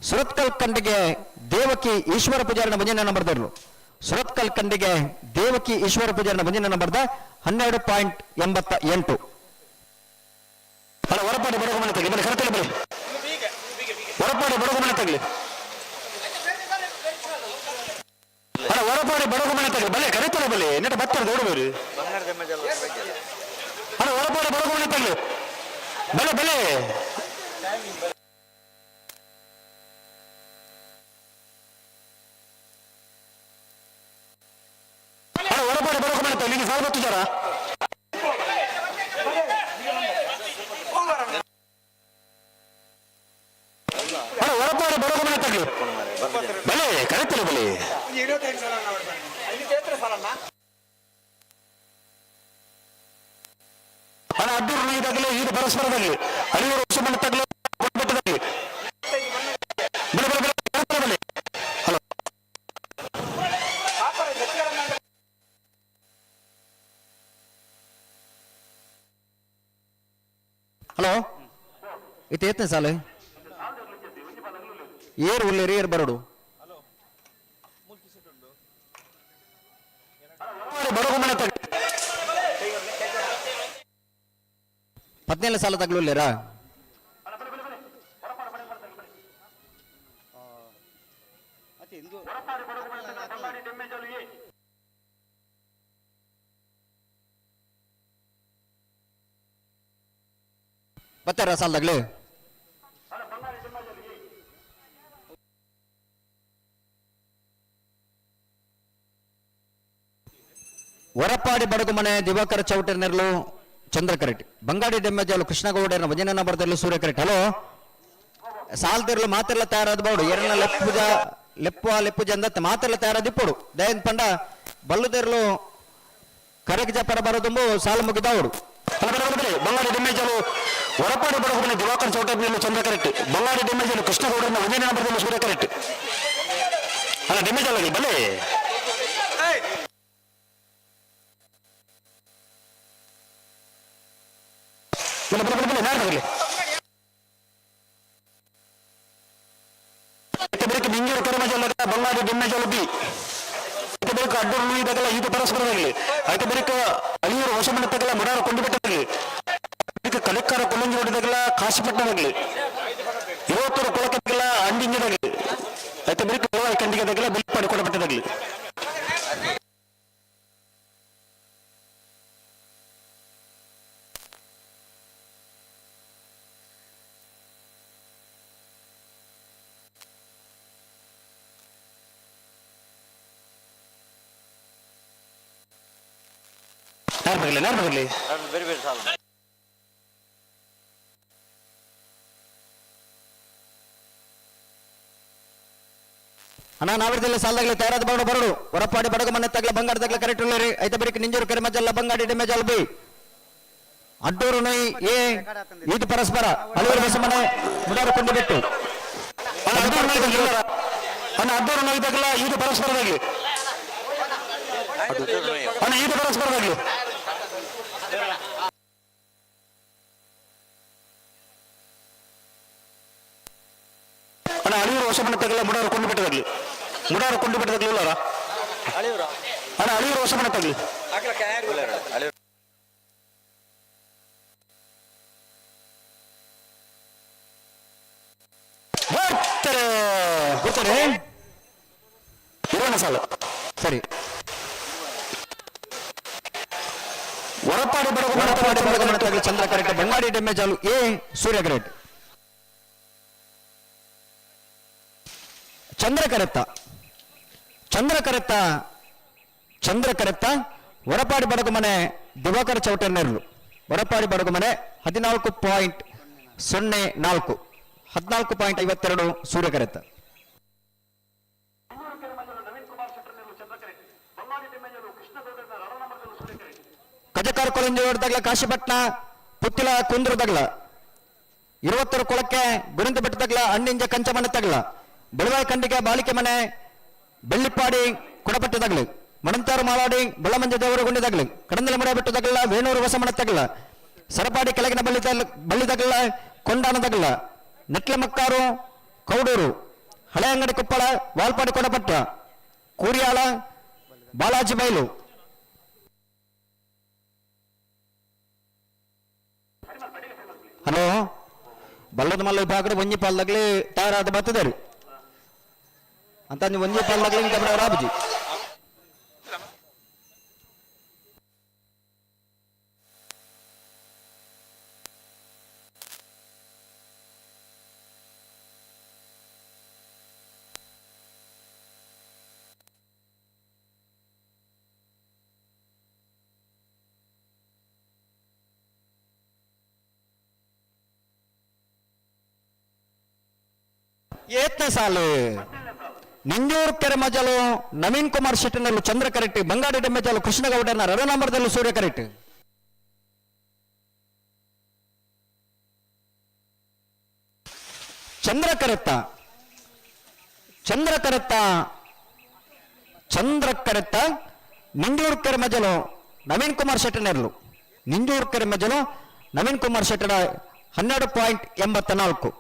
ಸುರತ್ಕಲ್ ಖಂಡಿಗೆ ದೇವಕಿ ಈಶ್ವರ ಪೂಜಾರಿನ ವಂಜನ ನಂಬರ್ದಲ್ಲೂ ಸುರತ್ಕಲ್ ಖಂಡಿಗೆ ದೇವಕಿ ಈಶ್ವರ ಪೂಜಾರಿನ ವಂಜನ ನಂಬರ್ದ 12.88. ಅಲ್ಲ ಹೊರಪಾಡಿ ಬಡಗುಮನೆ ತಗಲಿ. ಬಲಿ ಕರೆತೊಲೆ ಬಲಿ. ಹೊರಪಾಡಿ ಬಡಗುಮನೆ ತಗಲಿ. ಅಲ್ಲ ಹೊರಪಾಡಿ ಬಡಗುಮನೆ ತಗಲಿ. ಬಲೆ ಕರೆತೊಲೆ ಬಲಿ. ನೆಟ ಬತ್ತರ ದೌಡಬೇರು. ಅಲ್ಲ ಹೊರಪಾಡಿ ಬಡಗುಮನೆ ತಗಲಿ. ಬಲೆ ಬಲೆ. ಅಲ್ಲ ಹೊರಪಾಡಿ ಬಡಗುಮನೆ ತಗಲಿ. ನೀನು ಸಾಲ ಬತ್ತಿದ್ದಾರಾ? ಅಲ್ಲ ಹೊರಪಾಡಿ ಬಡಗುಮನೆ ತಗಲಿ. ಬಲೆ ಕರೆತೊಲೆ ಬಲೆ. ಅಣ್ಣ ಅಡ್ಡೂರು ನೀದಾಗಲೇ ಇದು ಪರಸ್ಪರದಲ್ಲಿ ಅಳಿಯೂರು ಹೊಸಮನೆ ತಗಲೇ ಬೆಟ್ಟದಲ್ಲಿ ಬಲೆ ಬಲೆ ಬಲೆ ಬಲೆ ಹಲೋ ಹಲೋ ಇತ್ತು ಏತ್ನೇ ಸಾಲೆ ಏರ್ ಉಲ್ಲೇರಿ ಏರ್ ಬರೋಡು ಬಡಗುಮನೆ ತಗ 17 ಸಾಲ ತಗಲುಲ್ಲೇರಾ? ಬತ್ತಾರ ಸಾಲದಾಗ್ಲಿ? ಹೊರಪಾಡಿ ಬಡಗುಮನೆ ದಿವಾಕರ ಚೌಟರ್ನೆರ್ಲು ಚಂದ್ರ ಕರೆಟ್, ಬಂಗಾಡಿ ಡೆಮ್ಮಜಾಲು ಕೃಷ್ಣಗೌಡರನ ವಜನ ಬರ್ತಿರ್ಲು ಸೂರ್ಯ ಕರೆಟ್. ಹಲೋ ಸಾಲ್ತಿರ್ಲು ಮಾತಿರ್ಲ ತಯಾರಾದ ಬೋಡು ಎರನ ಲೆಪ್ಪುಜ ಲೆಪ್ಪು ಆ ಲೆಪ್ಪುಜ ಅಂದತ್ತೆ ಮಾತಿರ್ಲ ತಯಾರಾದ ಇಪ್ಪೋಡು ದಯನ್ ಪಂಡ ಬಲ್ಲುದಿರ್ಲು ಕರೆಕ್ ಜಪರ ಬರೋದುಂಬು ಸಾಲು ಮುಗಿದವರು. ಬಂಗಾಡಿ ಡೆಮ್ಮೇಜಾಲು ಹೊರಪಾಡಿ ಬಡಗುಮನೆ ದಿವಾಕರ್ ಚೌಟರ್ನೆರ್ಲು ಚಂದ್ರ ಕರೆಕ್ಟ್, ಬಂಗಾಡಿ ಡೆಮ್ಮೇಜಾಲು ಕೃಷ್ಣಗೌಡರನ ವಜನ ಬರ್ತಿರ್ಲು ಸೂರ್ಯ ಕರೆಕ್ಟ್. ಅಲ್ಲ ಡೆಮ್ಮೇಜಾಲ ಬಲೆ ಬಲೆ ಬಲೆ ಬಲೆ ಬಲೆ ನಾಡ್ದಾಗಲಿ ನಿಂಗೂರು ಕರಿಮಜಲ್ಲದ ಬಂಗಾಡಿ ಡಿಮ್ಮೆಜಲು ಬಿ ಐತೆ ಬಳಿಕ ಅಡ್ಡೂರು ಇದಾಗಲ್ಲ ಇದು ಪರಸ್ಪರದಾಗಲಿ ಐತೆ ಬಳಿಕ ಅಳಿಯೂರು ಹೊಸಮನೆ ತಗಲ ಮುಡಾರ ಕೊಂಡಿಬೆಟ್ಟದಾಗಲಿ ಬಳಿಕ ಕಲೆಕ್ಕಾರ ಕೊಲ್ಲಂಜಿ ಹೊಡೆದಾಗಲ ಕಾಶಿಪಟ್ಟಣದಾಗಲಿ ಇವತ್ತೂರು ಕೊಳಕದಾಗಲ ಅಂಡಿಂಜದಾಗಲಿ ಐತೆ ಬಳಿಕ ಖಂಡಿಗೆದಾಗಲ ಬಿಲ್ಪಾಡಿ ಕೊಡಪಟ್ಟದಾಗಲಿ. ಯಾರು ಬರಲಿ ಯಾರು ಬರಲಿ? ಬೇರೆ ಬೇರೆ ಸಾಲ. ಅಣ್ಣ ನಾವಿರ್ದಿಲ್ಲ ಸಾಲದಾಗಲಿ ತಯಾರಾದ ಬರಡು ಬರಡು ಹೊರಪಾಡಿ ಬಡಗು ಮನೆ ತಗಲ ಬಂಗಾರ ತಗಲ ಕರೆಕ್ಟ್ ಉಳ್ಳೇರಿ ಐತ ಬರಿಕ ನಿಂಜೂರು ಕರೆ ಮಜಲ್ಲ ಬಂಗಾಡಿ ಡೆಮೇಜಲ್ ಬಿ ಅಡ್ಡೂರು ನೈ ಎ ಇದು ಪರಸ್ಪರ ಹಲವರು ಹೊಸ ಮನೆ ಮುಡಾರು ಕೊಂಡು ಬಿಟ್ಟು. ಅಣ್ಣ ಅಡ್ಡೂರು ನೈ ಅಣ್ಣ ಅಡ್ಡೂರು ನೈ ತಗಲ ಇದು ಪರಸ್ಪರದಾಗಲಿ ಅಣ್ಣ ಇದು ಪರಸ್ಪರದಾಗಲಿ. ಅಣ್ಣ ಅಳಿಯೂರು ಹೊಸ ಮನೆ ತಗಲ ಮುಡಾರು ಕೊಂಡು ಬಿಟ್ಟದಾಗ್ಲಿ ಮುಡಾರು ಕೊಂಡು ಬಿಟ್ಟದಾಗ್ಲಿ ಇಲ್ಲಾರ ಅಣ್ಣ ಅಳಿಯೂರು ಹೊಸ ಮನೆ ತಗಲಿ. ಬರ್ತಾರೆ ಬರ್ತಾರೆ ಇರೋಣ ಸಾಲು. ಸರಿ. ಹೊರಪಾಡಿ ಬಡಗು ಹೊರಪಾಡಿ ಬಡಗು ಮನೆ ತಗಲ ಚಂದ್ರ ಕರೆಕ್ಟ್, ಬಂಗಾಡಿ ಡೆಮ್ಮೆಜಾಲು ಎ ಸೂರ್ಯ ಕರೆಕ್ಟ್. ಚಂದ್ರ ಕರೆತ್ತ ಚಂದ್ರ ಕರೆತ್ತ ಚಂದ್ರ ಕರೆತ್ತ ಹೊರಪಾಡಿ ಬಡಗು ಮನೆ ದಿವಾಕರ ಚೌಟರ್ನೆರ್ಲು ಹೊರಪಾಡಿ ಬಡಗು ಮನೆ 14.04 14.52 ಸೂರ್ಯ ಕರೆತ್ತ. ಕಜಕಾರ ಕೊಳಂಜಿ ಹೊಡೆದಾಗ್ಲ ಕಾಶಿಪಟ್ನ ಪುತ್ತಿಲ ಕುಂದ್ರು ತಗಲ 20 ಕೊಳಕ್ಕೆ ಗುರಂತ ಬೆಟ್ಟ ತಗಲ ಅಣ್ಣಿಂಜ ಕಂಚಮನೆ ತಗಲ ಬೆಳವಾಯಿ ಖಂಡಿಗೆ ಬಾಲಿಕೆ ಮನೆ ಬೆಳ್ಳಿಪ್ಪಾಡಿ ಕುಡಪಟ್ಟ ತಗಲು ಮಣಂತಾರು ಮಾಲಾಡಿ ಬಳ್ಳಮಂಜ ದೇವರು ಗುಂಡಿ ತಗಲು ಕಡಂದಲ ಮುರ ಬೆಟ್ಟ ತಗಲ ವೇಣೂರು ಹೊಸಮಣ ತಗಲ ಸರಪಾಡಿ ಕೆಳಗಿನ ಬಳ್ಳಿ ಬಳ್ಳಿ ತಗಲ ಕೊಂಡಾನ ತಗಲ ನೆಟ್ಲ ಮಕ್ಕಾರು ಕೌಡೂರು ಹಳೆ ಅಂಗಡಿ ಕೊಪ್ಪಳ ವಾಲ್ಪಾಡಿ ಕೊಡಪಟ್ಟ ಕೂರಿಯಾಳ ಬಾಲಾಜಿ ಬೈಲು. ಹಲೋ ಬಲ್ಲದ ಮಲ್ಲ ವಿಭಾಗದ ಒಂಜಿ ಪಾಲ್ದಾಗ್ಲಿ ತಯಾರಾದ ಬರ್ತದೆ ಅಂತ ನೀವು ಒಂಜಿ ಪಾಲ್ದಾಗ್ಲಿ ಇಂಕ ರಾಬುಜಿ. ಏತ್ನೇ ಸಾಲು ನಿಂಜೂರು ಕೆರೆ ಮಜಲು ನವೀನ್ ಕುಮಾರ್ ಶೆಟ್ಟಿನಲ್ಲೂ ಚಂದ್ರ ಕರೆಕ್ಟ್ ಬಂಗಾಡಿ ಡೆಮ್ಮೆಜಾಲು ಕೃಷ್ಣಗೌಡನ ರವಿನಾಮರದಲ್ಲೂ ಸೂರ್ಯ ಕರೆಕ್ಟ್. ಚಂದ್ರ ಕರೆತ್ತ ಚಂದ್ರ ಕರೆತ್ತ ಚಂದ್ರ ಕರೆತ್ತ ನಿಂಜೂರು ಕೆರೆ ಮಜಲು ನವೀನ್ ಕುಮಾರ್ ಶೆಟ್ಟನೆರ್ಲು ನಿಂಜೂರು ಕೆರೆ ಮಜಲು ನವೀನ್ ಕುಮಾರ್ ಶೆಟ್ಟಡ 12.84.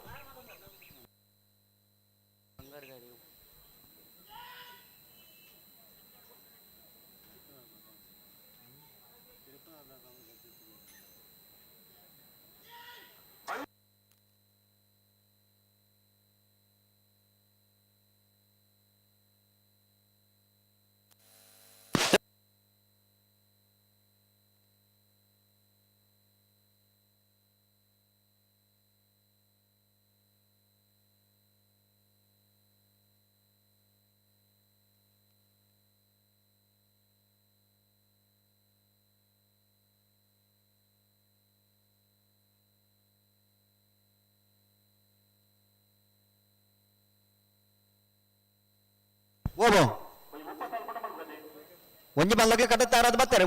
ಓಬೋ ಒಂಜಿ ಬಲ್ಲಗೆ ಕಟ್ಟುತ್ತಾರದು ಬರ್ತಾರೆ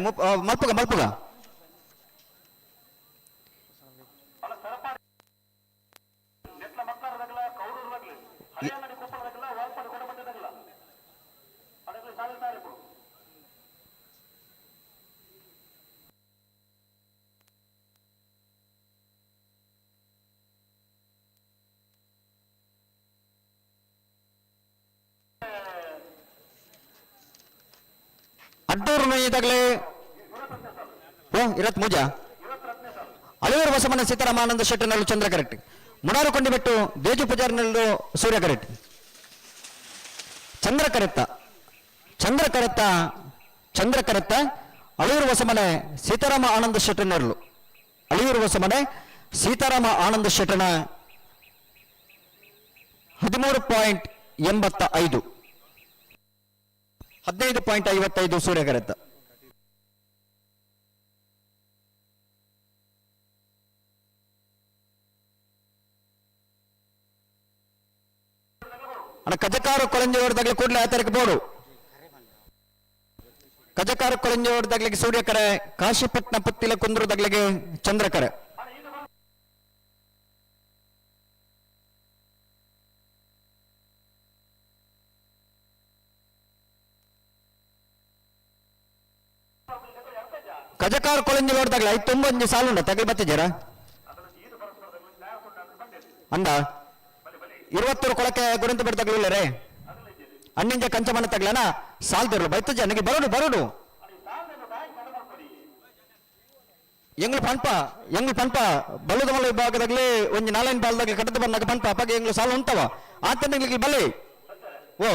ಮಲ್ಪುಗ ಮಲ್ಪುಗ ಅಡ್ಡೂರು ನೋಯ್ದಾಗಲೇ ಓ ಇರತ್ ಮೂಜ ಅಳಿಯೂರು ಬಸವಣ್ಣ ಸೀತಾರಾಮಾನಂದ ಶೆಟ್ಟನಲ್ಲು ಚಂದ್ರ ಕರೆಕ್ಟ್ ಮುಡಾರು ಕೊಂಡಿಬೆಟ್ಟು ದೇಜು ಪೂಜಾರಿನಲ್ಲು ಸೂರ್ಯ ಕರೆಕ್ಟ್ ಚಂದ್ರ ಕರೆತ್ತ ಚಂದ್ರ ಕರೆತ್ತ ಚಂದ್ರ ಕರೆತ್ತ ಅಳಿಯೂರು ಹೊಸಮನೆ ಸೀತಾರಾಮ ಆನಂದ ಶೆಟ್ಟನರ್ಲು ಅಳಿಯೂರು ಹೊಸಮನೆ ಸೀತಾರಾಮ ಆನಂದ ಶೆಟ್ಟನ 13.85 15.55 ಸೂರ್ಯ ಕರೆತ್ತ. ಅಣ್ಣ ಕಜಕಾರು ಕೊಳಂಜಿ ಹೊಡೆದಾಗಲಿ ಕೂಡಲೇ ಆತರಕ್ಕೆ ಬೋಡು ಕಜಕಾರು ಕೊಳಂಜಿ ಹೊಡೆದಾಗ್ಲಿಕ್ಕೆ ಸೂರ್ಯಕರೆ ಕಾಶಿಪಟ್ನ ಪತ್ತಿಲ ಕುಂದ್ರದಾಗ್ಲಿಗೆ ಚಂದ್ರಕರೆ. ಕಜಕಾರು ಕೊಳಂಜಿ ಹೊಡೆದಾಗ್ಲ ಐದು ತುಂಬ ಒಂಜಿ ಸಾಲುಂಡ ತಗಲ್ ಬತ್ತಿದ್ದೀರಾ ಅಂದ ಇರುವತ್ತೂರು ಕೊಳಕೆ ಗುರಂತ ಬಿಡ್ದಾಗ್ಲಿಲ್ಲ ರೇ ಅಣ್ಣಿಂಜ ಕಂಚಮನ ತಗ್ಲನ ಸಾಲ್ದಿರ್ಲು ಬೈತ ಜನಗೆ ಬರೋಡು ಬರೋಡು ಎಂಗ್ಳು ಪನ್ಪ ಎಂಗ್ಳು ಪನ್ಪ ಬಲ್ಲದ ಮಲ್ಲ ವಿಭಾಗದಾಗ್ಲಿ ಒಂಜಿ ನಾಲೈನ್ ಬಾಲ್ದಾಗ್ಲಿ ಕಟ್ಟದ ಬಂದಾಗ ಪನ್ಪ ಅಪ್ಪಾಗ ಎಂಗ್ಳು ಸಾಲು ಉಂಟವ ಆತನಿಗೆ ಬಲೆ ಓ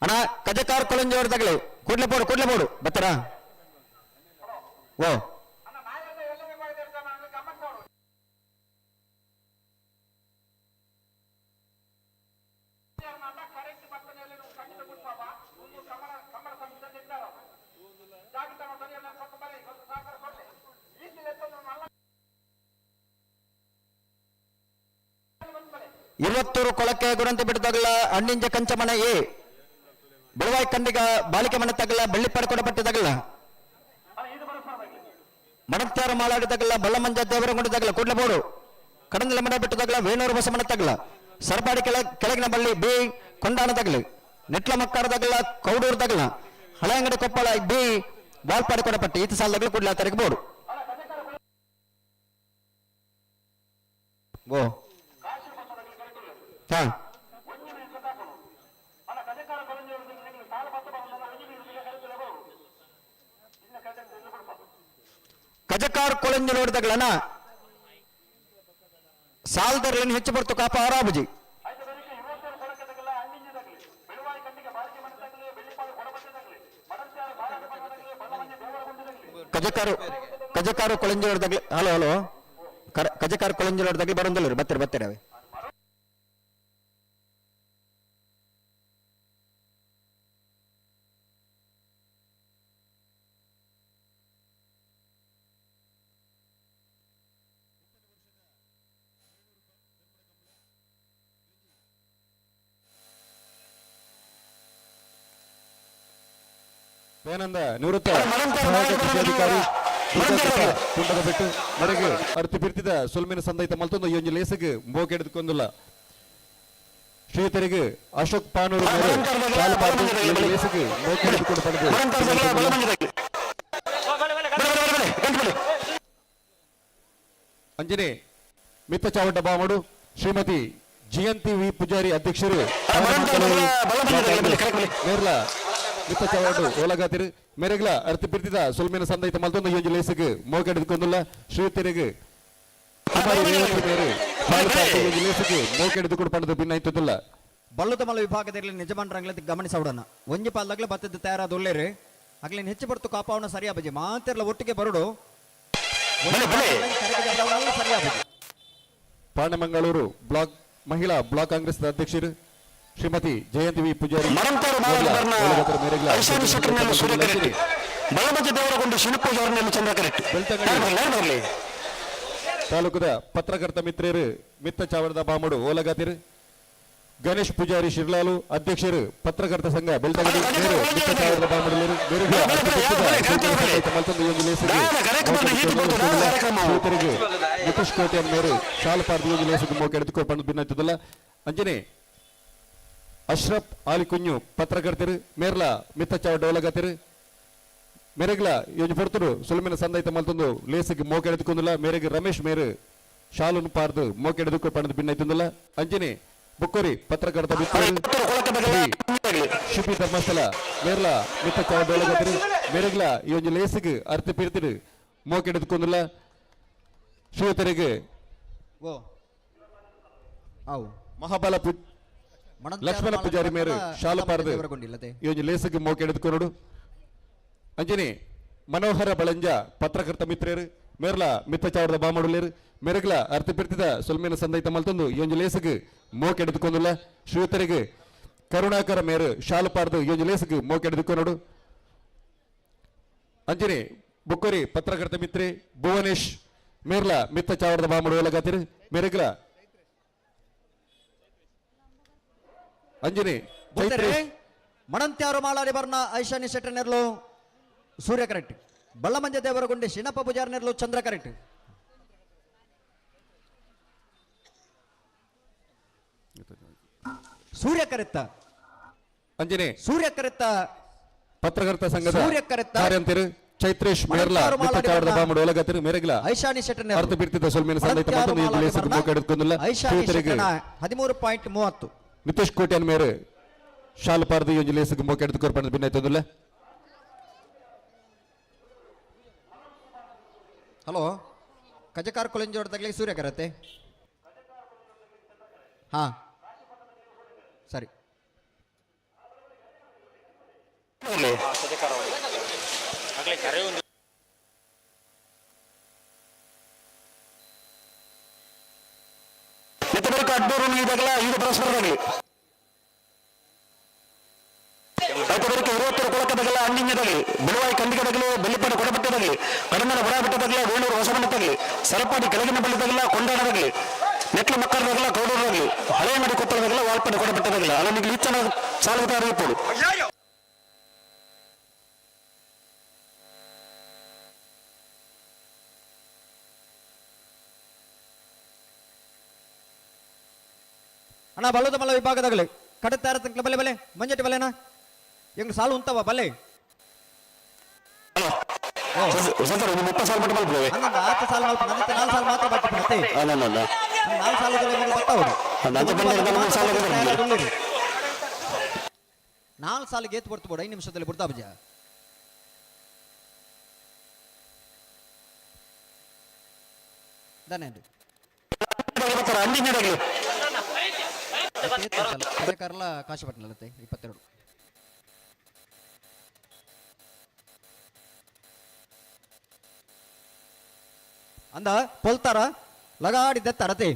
ಅಣ್ಣ ಕಜಕಾರ್ ಕೊಳಂಜಿ ಹೊಡೆದಾಗ್ಲಿ ಕೂಡ್ಲೆ ಬೋಡು ಕೂಡ್ಲೆ ಬೋಡು ಬತ್ತಾರಾ ಓ ಇವತ್ತೂರು ಕೊಳಕೆ ಗುರಂತಿ ಬಿಟ್ಟದಾಗಲ ಅಣ್ಣಿಂಜ ಕಂಚಮನೆ ಎ ಬೆಳವಾಯಿ ಕಂಡಿಗ ಬಾಳಿಕೆ ಮನೆ ತಗಲ ಬೆಳ್ಳಿ ಪಡ್ಕೊಡ ಪಟ್ಟಿದಾಗಲ ಮಣತ್ತಾರ ಮಾಲಾಡಿದಾಗಲ ಬಲ್ಲಮಂಜ ದೇವರಗೊಂಡದಾಗಲ ಕೂಡ್ಲಬೋಡು ಕಡಂದಲ ಮನೆ ಬಿಟ್ಟದಾಗಲ ವೇಣೂರು ಬಸಮನ ತಗಲ ಸರಪಾಡಿ ಕೆಳಗಿನ ಬಳ್ಳಿ ಬಿ ಕೊಂಡಾಣ ತಗಲಿ ನೆಟ್ಲ ಮಕ್ಕಾರದಾಗಲ ಕೌಡೂರು ತಗಲ ಹಳೆಯಂಗಡಿ ಕೊಪ್ಪಳ ಬಿ ವಾಲ್ಪಾಡಿ ಕೊಡಪಟ್ಟಿ ಈತ ಸಾಲದಾಗಲ ಕೂಡ್ಲ ಬೋಡು ಓ ಹಾ ಕಜಕಾರ್ ಕೊಳಂಜಿ ನೋಡಿದಾಗಲನ ಸಾಲದರ್ಲೇನು ಹೆಚ್ಚು ಬರ್ತು ಕಾಪ ಆರಾಬುಜಿ ಕಜಕಾರು ಕಜಕಾರು ಕೊಳಂಜಿ ನೋಡಿದಾಗಲಿ ಹಲೋ ಹಲೋ ಕಜಕಾರು ಕೊಳಂಜಿ ನೋಡಿದಾಗಲಿ ಬರೋದಿಲ್ಲ ಬತ್ತೀರಿ ಬತ್ತೀರಿ ಅವೇ. ದಯಾನಂದ ನಿವೃತ್ತ ಸಹಾಯಕ ಕೃಷಿ ಅಧಿಕಾರಿ ಕುಂಡದ ಬಿಟ್ಟು ಮರೆಗೆ ಅರ್ತಿ ಬಿರ್ತಿದ ಸೊಲ್ಮಿನ ಸಂದೈತ ಮಲ್ತೊಂದು ಈ ಒಂಜಿ ಲೇಸಗ್ ಮೋಕೆಡ್ದುಕೊಂದುಲ್ಲ. ಶ್ರೀತರಿಗೆ ಅಶೋಕ್ ಪಾನೂರು ಮೇರೆ ಶಾಲು ಪಾರ್ದು ಈ ಒಂಜಿ ಲೇಸಗ್ ಮೋಕೆಡ್ದುಕೊಂಡು ಪಡೆದು. ಅಂಜನೆ ಮಿತ್ತ ಚಾವಟ ಬಾಮಡು ಶ್ರೀಮತಿ ಜಯಂತಿ ವಿ ಪೂಜಾರಿ ಅಧ್ಯಕ್ಷರು ಮೇರ್ಲ ಮಿತ್ತ ಚಾವಡು ಓಲಗಾತಿರು ಮೇರೆಗ್ಲ ಅರ್ತಿ ಬಿರ್ತಿದ ಸೊಲ್ಮಿನ ಸಂದೈತ ಮಲ್ತೊಂದು ಈ ಒಂಜಿ ಲೇಸಗ್ ಮೋಕೆಡ್ದುಕೊಂದುಲ್ಲ. ಶ್ರೀತರಿಗೆ ಕುಮಾರಿ ರೇವತಿ ಮೇರೆ ಶಾಲು ಪಾರ್ದು ಈ ಒಂಜಿ ಲೇಸಗ್ ಮೋಕೆಡ್ದುಕೊಂಡು ಪಡೆದು ಭಿನ್ನಾಯ್ತದಲ್ಲ. ಬಳ್ಳುತಮಲ ವಿಭಾಗದಲ್ಲಿ ನಿಜಮಾನ್ರಂಗ್ಲ ಗಮನಿಸೋಡಣ ಒಂಜಿ ಪಾಲ್ದಾಗ್ಲೆ ಬತ್ತದ ತಯಾರಾದ ಒಳ್ಳೇರು ಅಗ್ಲಿನ ಹೆಚ್ಚು ಬರ್ತು ಕಾಪಾವಣ ಸರಿಯಾ ಬಜಿ ಮಾತೆರ್ಲ ಒಟ್ಟಿಗೆ ಬರುಡು ಸರಿಯಾ ಬಜಿ. ಪಾಣಮಂಗಳೂರು ಬ್ಲಾಕ್ ಮಹಿಳಾ ಬ್ಲಾಕ್ ಕಾಂಗ್ರೆಸ್ ಅಧ್ಯಕ್ಷರು ಶ್ರೀಮತಿ ಜಯಂತಿ ವಿ ಪೂಜಾರಿ ತಾಲೂಕದ ಪತ್ರಕರ್ತ ಮಿತ್ರರು ಮಿತ್ತ ಚಾವಣದ ಬಾಮಡು ಓಲಗಾತಿರು ಗಣೇಶ್ ಪೂಜಾರಿ ಶಿರ್ಲಾಲು ಅಧ್ಯಕ್ಷರು ಪತ್ರಕರ್ತ ಸಂಘ ಬೆಳ್ತಂಗಡಿ ಮೇರು ಮಿತ್ತ ಚಾವಣದ ಬಾಮಡು ನಿತೀಶ್ ಕೋಟೆಯನ್ ಮೇರು ಶಾಲು ಪಾರ್ದು ಒಂಜಿ ಲೇಸಗ್ ಮೋಕೆ ಎಡ್ದುಕೊಂಡು ಭಿನ್ನಾಯ್ತದಲ್ಲ. ಅಂಜನೆ ಅಶ್ರಫ್ ಆಲಿಕುಂಜು ಪತ್ರಕರ್ತರು ಮೇರ್ಲ ಮಿತ್ತ ಚಾವಡ ಓಲಗಾತಿರು ಮೇರೆಗ್ಲ ಯೋಜನೆ ಪೊರ್ತುಡು ಸುಲುಮಿನ ಸಂದೈತ ಮಲ್ತೊಂದು ಲೇಸಗ್ ಮೋಕೆ ಎಡ್ದುಕೊಂದುಲ್ಲ. ಮೇರೆಗ್ ರಮೇಶ್ ಮೇರು ಶಾಲುನು ಪಾರ್ದು ಮೋಕೆ ಎಡ್ದುಕೊಂಡು ಭಿನ್ನಾಯ್ತದಲ್ಲ. ಅಂಜನೆ ಬುಕ್ಕೋರಿ ಪತ್ರಕರ್ತ ಮಿತ್ರರು ಶಿಪಿ ಧರ್ಮಸ್ಥಳ ಮೇರ್ಲ ಮಿತ್ತ ಚಾವಡ ಓಲಗಾತಿರು ಮೇರೆಗ್ಲ ಈ ಒಂಜಿ ಲೇಸಗ್ ಅರ್ಥ ಪಿರ್ತಿಡು ಮೋಕೆ ಎಡ್ದುಕೊಂದುಲ್ಲ. ಶ್ರೀತರಿಗೆ ಮಹಾಬಲ ಲಕ್ಷ್ಮಣ ಪೂಜಾರಿ ಮೇರು ಶಾಲು ಪಾರ್ದು ಈ ಒಂಜಿ ಲೇಸಗ್ ಮೋಕೆ ಎಡ್ದುಕೊನೋಡು. ಅಂಜನೆ ಮನೋಹರ ಬಳಂಜ ಪತ್ರಕರ್ತ ಮಿತ್ರರು ಮೇರ್ಲ ಮಿತ್ತ ಚಾವರದ ಬಾಮಡುಲೇರು ಮೆರಗ್ಲ ಅರ್ಥ ಪಿರ್ತಿದ ಸೊಲ್ಮಿನ ಸಂದೈತ ಮಲ್ತೊಂದು ಈ ಒಂಜಿ ಲೇಸಗ್ ಮೋಕೆ ಎಡ್ದುಕೊಂದುಲ್ಲ. ಶ್ರೀತರಿಗೆ ಕರುಣಾಕರ ಮೇರು ಶಾಲು ಪಾರ್ದು ಈ ಒಂಜಿ ಲೇಸಗ್ ಮೋಕೆ ಎಡ್ದುಕೊನೋಡು. ಅಂಜನೆ ಬುಕ್ಕೋರಿ ಪತ್ರಕರ್ತ ಮಿತ್ರೆ ಭುವನೇಶ್ ಮೇರ್ಲ ಮಿತ್ತ ಚಾವರದ ಬಾಮಡು ಒಲಗಾತಿರು ಮೆರಗ್ಲ ಅಂಜನೆ ಮಣಂತ್ಯಾರು ಮಾಲಾರಿ ಬರ್ನ ಐಶಾನಿ ಶೆಟ್ಟರ್ ನೆರ್ಲು ಸೂರ್ಯ ಕರೆಕ್ಟ್ ಬಳ್ಳಮಂಜ ದೇವರಗುಂಡೆ ಶಿನಪ್ಪ ಪೂಜಾರಿ ನೆರ್ಲು ಚಂದ್ರ ಕರೆಕ್ಟ್. ಸೂರ್ಯ ಕರೆತ್ತ ಅಂಜನೆ ಸೂರ್ಯ ಕರೆತ್ತ ಪತ್ರಕರ್ತ ಸಂಘದ ಸೂರ್ಯ ಕರೆತ್ತ ಕಾರ್ಯಂತಿರು ಚೈತ್ರೇಶ್ ಮೇರ್ಲ ಮಿತ್ತ ಚಾವರದ ಬಾಮಡು ಒಲಗಾತಿರು ಮೇರೆಗ್ಲ ಐಶಾನಿ ಶೆಟ್ಟರ್ ಅರ್ಥ ಬಿರ್ತಿದ್ದ ಸೊಲ್ಮಿನ ಸಂದೈತ ಮತ್ತೊಂದು ಈ ಲೇಸಗ್ ಮೋಕೆ ಎಡ್ದುಕೊಂದುಲ್ಲ. ಐಶಾನಿ ಶೆಟ್ಟರ್ನ 13.30. ನಿತೀಶ್ ಕೋಟ್ಯಾನ್ ಮೇರು ಶಾಲು ಪಾರ್ದು ಈ ಒಂಜಿ ಲೇಸಗ್ ಮೋಕೆ ಎಡ್ದುಕೊರ್ ಪಂಡ ಭಿನ್ನಾಯ್ತದಲ್ಲ. ಹಲೋ ಕಜಕಾರ್ ಕೊಳಂಜೋಡದಾಗಲಿ ಸೂರ್ಯ ಕರತ್ತೆ ಹಾ ಸರಿ. ಪರಸ್ಪರದಾಗಲಿ ರೈತರಿಗೆ ಇರುವತ್ತರ ಕೊಳಕದಾಗಲ ಅಂಜಿಂಜದಾಗಲಿ ಬಿಳುವಾಯಿ ಕಂದಿಗದಾಗಲಿ ಬೆಳ್ಳಿಪಾಡಿ ಕೊಡಬಟ್ಟದಾಗಲಿ ಕಡಮನ ಬಡಬಟ್ಟದಾಗಲಿ ವೇಣೂರು ಹೊಸಬಣ್ಣದಾಗಲಿ ಸರಪಾಡಿ ಕೆಳಗಿನ ಬಳ್ಳಿದಾಗಲ ಕೊಂಡಾಡದಾಗಲಿ ನೆಟ್ಲ ಮಕ್ಕಳದಾಗಲ ಕೌಡೂರಾಗಲಿ ಹಳೆಯಮಡಿ ಕೊಪ್ಪಳದಾಗಲ ವಾಲ್ಪಾಡಿ ಕೊಡಬಟ್ಟದಾಗಲ ಅಲ್ಲ ನಿಮಗೆ ಇಚ್ಚನ ಸಾಲುತ್ತಾರ ಇಪ್ಪಡು. ಅಣ್ಣ ಬಲ್ಲದ ಮಲ್ಲ ವಿಭಾಗದಾಗಲಿ ಕಡತ್ತಾರ ತನಕ ಬಲೆ ಬಲೆ ಮಂಜಟ್ಟಿ ಬಲೆನಾ ಹೆಂಗ್ ಸಾಲು ಉಂತವ ಬಲೆ ಆತ ಸಾಲು ನಾಲ್ಕು ಸಾಲು ಮಾತ್ರ ಬಾಕಿ ಬರುತ್ತೆ. ನಾಲ್ಕು ಸಾಲು ನಾಲ್ಕು ಸಾಲಿಗೆ ಏತ್ ಬರ್ತು ಬೋಡ 5 ನಿಮಿಷದಲ್ಲಿ ಬಿಡ್ತಾ ಬಜ. ಕರ್ಲ ಕಾಶಿಪಟ್ಟಣ 22. ಅಂದ ಪೊಲ್ತಾರ ಲಗಾಡಿ ದೆತ್ತಾರತೆ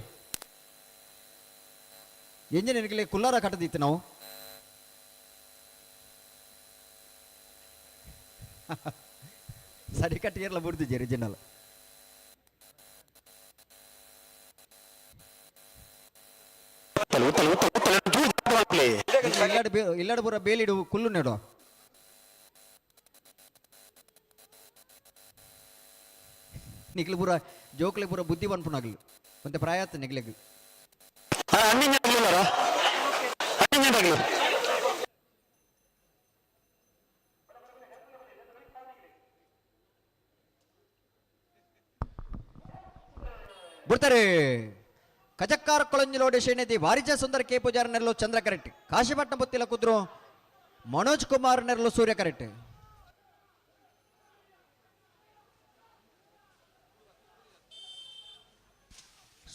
ಎಂಜಿನಿಯರ್ಗೆ ಕುಲ್ಲಾರ ಕಟ್ಟದಿತ್ತು ನಾವು. ಸರಿ ಕಟ್ಟಿಗೆಲ್ಲ ಬುಡ್ದಿದ್ದೀರಿ ಜಿನ್ನಲ್ಲ. ಇಲ್ಲಡ ಪೂರ ಬೇಲಿಡು ಕುಲ್ಲು ನೆಡು. ನಿಕ್ಲು ಪೂರ ಜೋಕ್ಲೆ ಪೂರ ಬುದ್ಧಿ ಪನ್ಪುನಾಗ್ಲು ಒಂತೆ ಪ್ರಾಯತ್ ನಿಕ್ಲೆಗ್. ಬಿಡ್ತಾರೆ ಕಜಕ್ಕಾರ ಕೊಳಂಜಿಲೋಡಿ ಶ್ರೀನಿಧಿ ವಾರಿಜ ಸುಂದರ ಕೆ ಪೂಜಾರ ನೆರಳು ಚಂದ್ರ ಕರೆಕ್ಟ್, ಕಾಶಿಪಟ್ಟಣ ಬೊತ್ತಿಲ ಕುದ್ರು ಮನೋಜ್ ಕುಮಾರ್ ನೆರಳು ಸೂರ್ಯ ಕರೆಕ್ಟ್.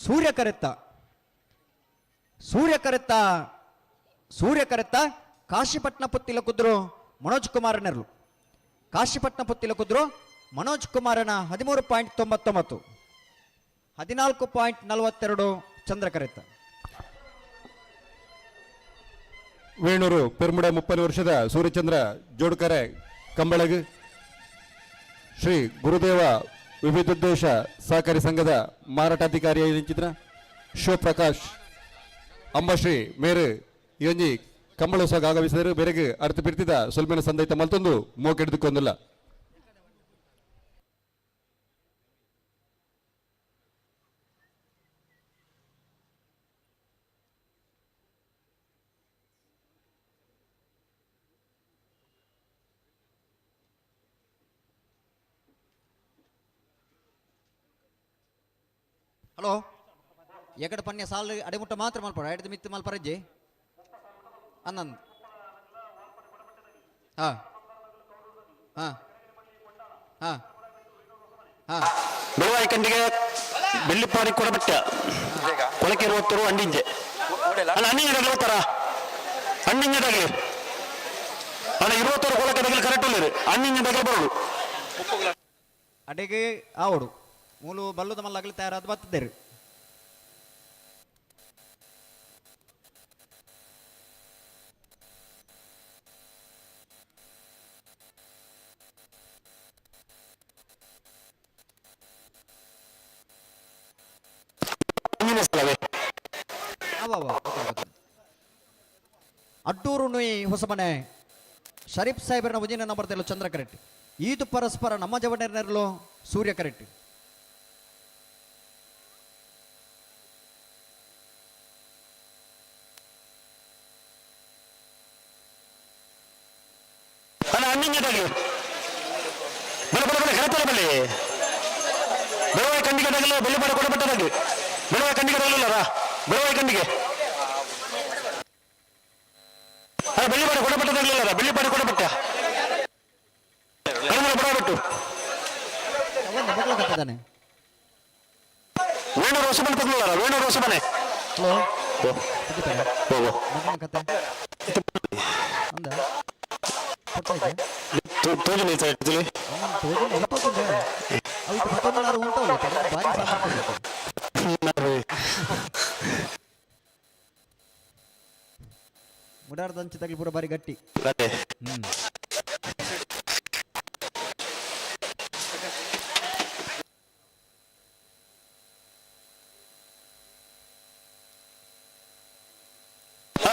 ಸೂರ್ಯ ಕರೆತ್ತ ಸೂರ್ಯ ಕರೆತ್ತ ಸೂರ್ಯ ಕರೆತ್ತ ಕಾಶಿಪಟ್ಟಣ ಪುತ್ತಿಲ ಕುದ್ರು ಮನೋಜ್ ಕುಮಾರ್ ನೆರಳು, ಕಾಶಿಪಟ್ಟಣ ಪುತ್ತಿಲ ಕುದ್ರು ಮನೋಜ್ ಕುಮಾರನ 13.99, 14.42 ಚಂದ್ರ ಕರೆತ್ತ. ವೇಣೂರು ಪೆರ್ಮುಡ 30 ವರ್ಷದ ಸೂರ್ಯಚಂದ್ರ ಜೋಡ್ಕರೆ ಕಂಬಳಗ್ ಶ್ರೀ ಗುರುದೇವ ವಿವಿಧೋದ್ದೇಶ ಸಹಕಾರಿ ಸಂಘದ ಮಾರಾಟಾಧಿಕಾರಿ ಚಿತ್ರ ಶಿವಪ್ರಕಾಶ್ ಅಂಬಶ್ರೀ ಮೇರು ಇವೊಂಜಿ ಕಂಬಳೋತ್ಸವ ಆಗಮಿಸಿದರು. ಬೇರೆಗೆ ಅರ್ಥ ಬಿರ್ತಿದ ಸೊಲ್ಮೆನ ಸಂದೈತ ಮಲ್ತೊಂದು ಮೋಕೆಡ್ದುಕೊಂದಿಲ್ಲ. ಹಲೋ ಎಕಡ ಪನ್ಯ ಸಾಲು ಅಡೆಮುಟ್ಟ ಮಾತ್ರ ಮಲ್ಪಡ ಎಡ್ದು ಮಿತ್ತು ಮಲ್ಪರಜ್ಜಿ ಅನ್ನಂದು. ಹಾ ಹಾ ಹಾ ಹಾ ಬೆಳವಾಯಿ ಕಂಡಿಗೆ ಬೆಳ್ಳಿಪಾರಿ ಕೊಡಬಟ್ಟ ಕೊಳಕೆ ಇರುವತ್ತರು ಅಂಡಿಂಜೆ ಅಲ್ಲ ಅಣ್ಣಿಂಜೆ ಹೋಗ್ತಾರ ಅಣ್ಣಿಂಜೆ ತಗಲಿ ಅಣ್ಣ ಇರುವತ್ತರು ಕೊಳಕೆ ತಗಲಿ ಕರೆಕ್ಟ್ ಉಳ್ಳೇರು ಅಣ್ಣಿಂಜೆ ತಗಲಿ ಬರೋಡು ಅಡೆಗೆ ಆವಡು ಮೂಲು ಬಲ್ಲುದ ಮಲ್ಲಾಗಲಿ ತಯಾರಾದ ಬತ್ತಿದ್ದೇರು. ಅಡ್ಡೂರು ನುಯ್ ಹೊಸಮನೆ ಶರೀಫ್ ಸಾಹೇಬರನ ವಜಿನ ನಂಬರ್ ತೆಲು ಚಂದ್ರ ಕರೆಕ್ಟ್. ಈದು ಪರಸ್ಪರ ನಮ್ಮ ಜವನೆರಲು ಸೂರ್ಯ ಕರೆಕ್ಟ್. ಅಣ್ಣ ಅಣ್ಣಿಂಜೆ ತಗಲಿ ಬಲೆ ಬಲೆ ಬಲೆ ಕರೆಕ್ಟ್ ಬಲೆ ಬೆಳವಾಯಿ ಕಂಡಿಗೆ ತಗಲಿ ಬೆಳ್ಳಿಪಾಡಿ ಕೊಡಬಟ್ಟ ತಗಲಿ ಬೆಳವಾಯಿ ಕಂಡಿಗೆ ತಗಲಿಲ್ಲರ ಬೆಳವಾಯಿ ಕಂಡಿಗೆ ಅಲ್ಲ ಬೆಳ್ಳಿಪಾಡಿ ಕೊಡಬಟ್ಟ ತಗಲಿಲ್ಲರ ಬೆಳ್ಳಿಪಾಡಿ ಕೊಡಬಟ್ಟ ಕಡಿಮೆ ಬಡಬಿಟ್ಟು ವೇಣೂರು ಹೊಸಮನೆ ತಗಲಿಲ್ಲರ ವೇಣೂರು ಹೊಸಮನೆ. ಹಲೋ ಹೋಗು ತೋಜುನಿ ಸರ್ ಮುಡಾರ್ದಂಚಿ ತಗಲಿ ಪೂರ ಬಾರಿ ಗಟ್ಟಿ.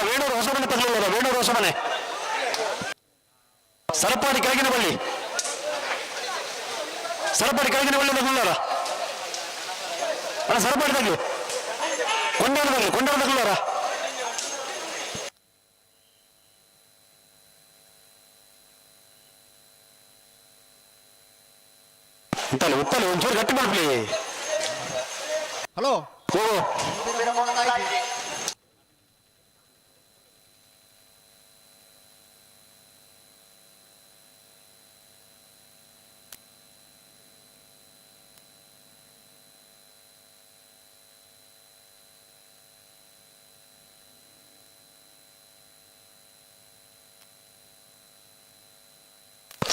ವೇಣೂರು ಹೊಸಮನೆ ತಗಲಿಲ್ಲ ವೇಣೂರು ಹೊಸಮನೆ ಸರಪಾಡಿ ಕೆಳಗಿನ ಬಳ್ಳಿ ಸರಪಾಡಿ ಕೆಳಗಿನ ಬಳ್ಳಿ ತಗಲಿಲ್ಲ ಅಣ್ಣ ಸರಪಾಡಿ ತಗಲಿ ಕೊಂಡಾಡ ತಗಲಿ ಕೊಂಡಾಡ ತಗಲಿಲ್ಲ. ಉತ್ತಲೆ ಉತ್ತಲೆ ಒಂಚೂರು ಗಟ್ಟಿ ಮಾಡ್ಲಿ. ಹಲೋ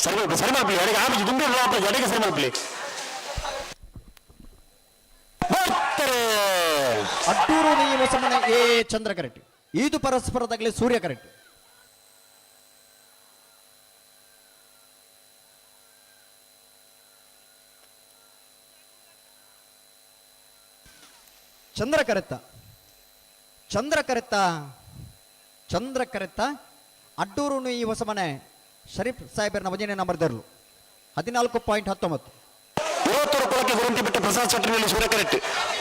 ಸರಿ ಸರಿ ಮಾಡ್ಲಿ ಎಡೆಗೆ ಆಪಿ ದುಂಡು ಆಪಿ ಎಡೆಗೆ ಸರಿ ಮಾಡ್ಲಿ ಬರ್ತಾರೆ. ಅಡ್ಡೂರು ನೀವು ಹೊಸಮನೆ ಎ ಚಂದ್ರ ಕರೆಕ್ಟ್. ಇದು ಪರಸ್ಪರದಾಗಲಿ ಸೂರ್ಯ ಕರೆಕ್ಟ್. ಚಂದ್ರ ಕರೆತ್ತ ಚಂದ್ರ ಕರೆತ್ತ ಚಂದ್ರ ಕರೆತ್ತ ಅಡ್ಡೂರು ಈ ಹೊಸಮನೆ ಶರೀಫ್ ಸಾಹೇಬರ ವಜನೆ ನಂಬರ್ ದರ್ಲು 14.19. ಇರುವತ್ತೂರು ಕೊಳಕ್ಕೆ ಗುರಂತಿ ಬಿಟ್ಟು ಪ್ರಸಾದ್ ಶೆಟ್ಟರ್ನಲ್ಲಿ ಸೂರ್ಯ ಕರೆಕ್ಟ್.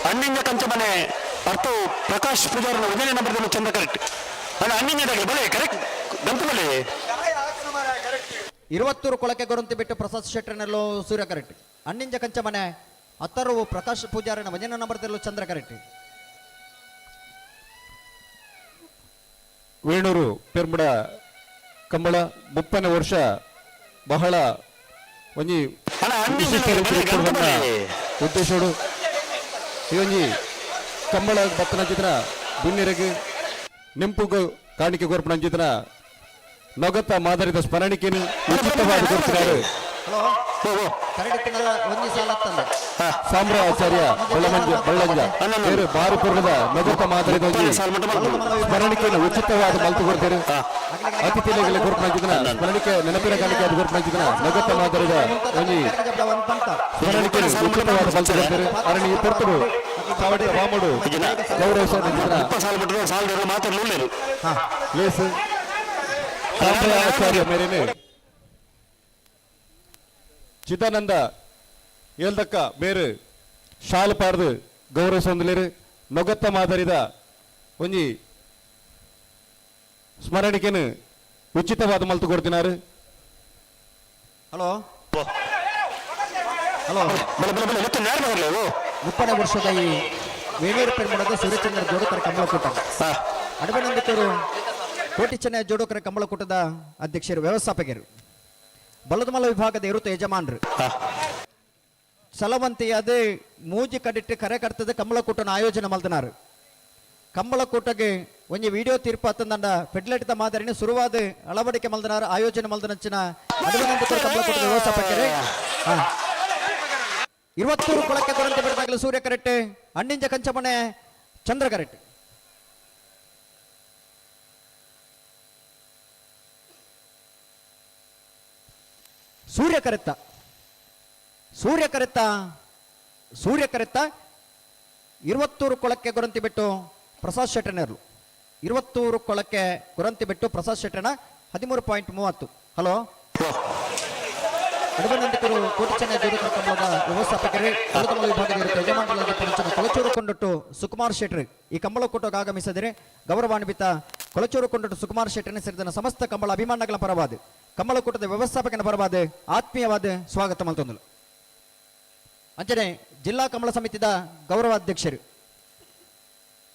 ಅಣ್ಣಿಂಜ ಕಂಚಮನೆ ಅರ್ಥ ಪ್ರಕಾಶ್ ಪೂಜಾರನ ಒಂದನೇ ನಂಬರ್ದಲ್ಲಿ ಚಂದ್ರ ಕರೆಕ್ಟ್. ಅಣ್ಣ ಅಣ್ಣಿಂಜದಾಗಲಿ ಬಲೆ ಕರೆಕ್ಟ್ ಗಂಪು ಬಲೆ. ಇರುವತ್ತೂರು ಕೊಳಕೆ ಗುರಂತಿ ಬಿಟ್ಟು ಪ್ರಸಾದ್ ಶೆಟ್ಟರ್ನಲ್ಲೂ ಸೂರ್ಯ ಕರೆಕ್ಟ್. ಅಣ್ಣಿಂಜ ಕಂಚಮನೆ ಅತ್ತರು ಪ್ರಕಾಶ್ ಪೂಜಾರನ ಒಂದನೇ ನಂಬರ್ದಲ್ಲೂ ಚಂದ್ರ ಕರೆಕ್ಟ್. ವೇಣೂರು ಪೆರ್ಮುಡ ಕಂಬಳ 30ನೇ ವರ್ಷ ಬಹಳ ಒಂಜಿ ವಿಶಿಷ್ಟ ರೀತಿಡ್ ಇಪ್ಪುನ ಉದ್ದೇಶೋಡು ಈ ಒಂಜಿ ಕಂಬಳ ಬತ್ತನಂಚಿತನ ಬಿನ್ನೆರೆಗ್ ನೆಂಪುಗು ಕಾಣಿಕೆ ಕೊರ್ಪುನಂಚಿತನ ನೊಗತ ಮಾದರಿದ ಸ್ಮರಣಿಕೆನು ಉಚಿತವಾದ ಕೊರ್ತಿದ್ದಾರೆ. ಹಲೋ ಕರೆಕ್ಟ್ ಒಂಜಿ ಸಾಲ ಹತ್ತಲ್ಲ. ಸಾಮ್ರ ಆಚಾರ್ಯ ಬಳ್ಳಮಂಜ ಬಳ್ಳಂಜ ಬೇರೆ ಬಾರು ಪೂರ್ಣದ ನೊಗತ ಮಾದರಿದ ಒಂಜಿ ಸ್ಮರಣಿಕೆಯನ್ನು ಉಚಿತವಾದ ಮಲ್ತು ಕೊಡ್ತಾರೆ. ಅತಿಥಿಗಳಿಗೆ ಕೊರ್ಪುನಂಚಿತನ ಸ್ಮರಣಿಕೆ ನೆನಪಿನ ಕಾಣಿಕೆ ಅದು ಕೊರ್ಪುನಂಚಿತನ ನೊಗತ ಮಾದರಿದ ಒಂಜಿ ಸ್ಮರಣಿಕೆಯನ್ನು ಉಚಿತವಾದ ಮಲ್ತು ಕೊಡ್ತಾರೆ. ಅರಣಿ ಪೊರ್ತುಡು ಚಾವಡಿ ವಾಮಡು ಗೌರವ ಸಾಲ ಮಾತಾಡಲು ಲೇಸ್ ಸಾಮ್ರ ಆಚಾರ್ಯ ಮೇರೇನೆ ಚಿದಾನಂದ ಏಲ್ದಕ್ಕ ಮೇರು ಶಾಲು ಪಾಡ್ದು ಗೌರವ ಸೊಂದಲೇರು ನೊಗತ್ತ ಮಾದರಿದ ಒಂಜಿ ಸ್ಮರಣಿಕೆನು ಉಚಿತವಾದ ಮಲ್ತು ಕೊಡ್ತಿನಾರು. ಹಲೋ ಹಲೋ ಬಲೆ ಬಲೆ ಬಲೆ ಮತ್ತೆ ನೇರ ಬರಲಿ. 30ನೇ ವರ್ಷದ ಈ ವೇಣೂರು ಪೆರ್ಮುಡದ ಸೂರ್ಯಚಂದ್ರ ಜೋಡುಕರ ಕಂಬಳಕೂಟ ಅಡಬನಂದಿತರು ಕೋಟಿ ಚೆನ್ನೈ ಜೋಡುಕರ ಕಂಬಳಕೂಟದ ಅಧ್ಯಕ್ಷರು ವ್ಯವಸ್ಥಾಪಕರು ಬಲದಮಲ ವಿಭಾಗದ ಇರುತ್ತ ಯಜಮಾನರು ಸಲವಂತಿಯಾದ ಮೂಜಿ ಕಡಿಟ್ಟು ಕರೆ ಕರ್ತದ ಕಂಬಳಕೂಟನ ಆಯೋಜನೆ ಮಲ್ತನಾರು. ಕಂಬಳಕೂಟಗೆ ಒಂಜಿ ವಿಡಿಯೋ ತೀರ್ಪು ಅತ್ತಂದಂಡ ಫೆಡ್ಲೆಟ್ದ ಮಾದರಿನ ಸುರುವಾದ ಅಳವಡಿಕೆ ಮಲ್ದನಾರು ಆಯೋಜನೆ ಮಲ್ದನಂಚಿನ ಅಡಬನಂದಿತರು ಕಂಬಳಕೂಟದ ವ್ಯವಸ್ಥಾಪಕರು. ಇರುವತ್ತೂರು ಕೊಳಕ್ಕೆ ಕೊರಂತೆ ಬಿಡದಾಗಲೂ ಸೂರ್ಯ ಕರೆಕ್ಟ್. ಅಣ್ಣಿಂಜ ಕಂಚಮನೆ ಚಂದ್ರ ಕರೆಕ್ಟ್. ಸೂರ್ಯ ಕರೆತ್ತ ಸೂರ್ಯ ಕರೆತ್ತ ಸೂರ್ಯ ಕರೆತ್ತ ಇರುವತ್ತೂರು ಕೊಳಕ್ಕೆ ಗುರಂತಿ ಬಿಟ್ಟು ಪ್ರಸಾದ್ ಶೆಟ್ಟರ್ನೇರ್ಲು. ಇರುವತ್ತೂರು ಕೊಳಕ್ಕೆ ಗುರಂತಿ ಬಿಟ್ಟು ಪ್ರಸಾದ್ ಶೆಟ್ಟರ್ನ 13.30. ಹಲೋ ಅಡಬನಂದಿಕರು ಕೋಟಿ ಚೆನ್ನೈ ಜೋಡುಕರ ಕಂಬಳದ ವ್ಯವಸ್ಥಾಪಕರು ಬಲದಮಲ ವಿಭಾಗದ ಇರುತ್ತೆ ಯಜಮಾನರಾದ ಪುಣಚನ ಕೊಳಚೂರು ಕೊಂಡೊಟ್ಟು ಸುಕುಮಾರ್ ಶೆಟ್ಟರ್ ಈ ಕಂಬಳ ಕೂಟಕ್ಕೆ ಆಗಮಿಸಿದರೆ ಗೌರವಾನ್ವಿತ ಕೊಳಚೂರು ಕೊಂಡೊಟ್ಟು ಸುಕುಮಾರ್ ಶೆಟ್ಟರ್ನ ಸೇರಿದ ಸಮಸ್ತ ಕಂಬಳ ಅಭಿಮಾನಗಳ ಪರವಾದ ಕಂಬಳಕೂಟದ ವ್ಯವಸ್ಥಾಪಕನ ಪರವಾದ ಆತ್ಮೀಯವಾದ ಸ್ವಾಗತ ಮಲ್ತೊಂದಲು. ಅಂಚನೆ ಜಿಲ್ಲಾ ಕಂಬಳ ಸಮಿತಿದ ಗೌರವಾಧ್ಯಕ್ಷರು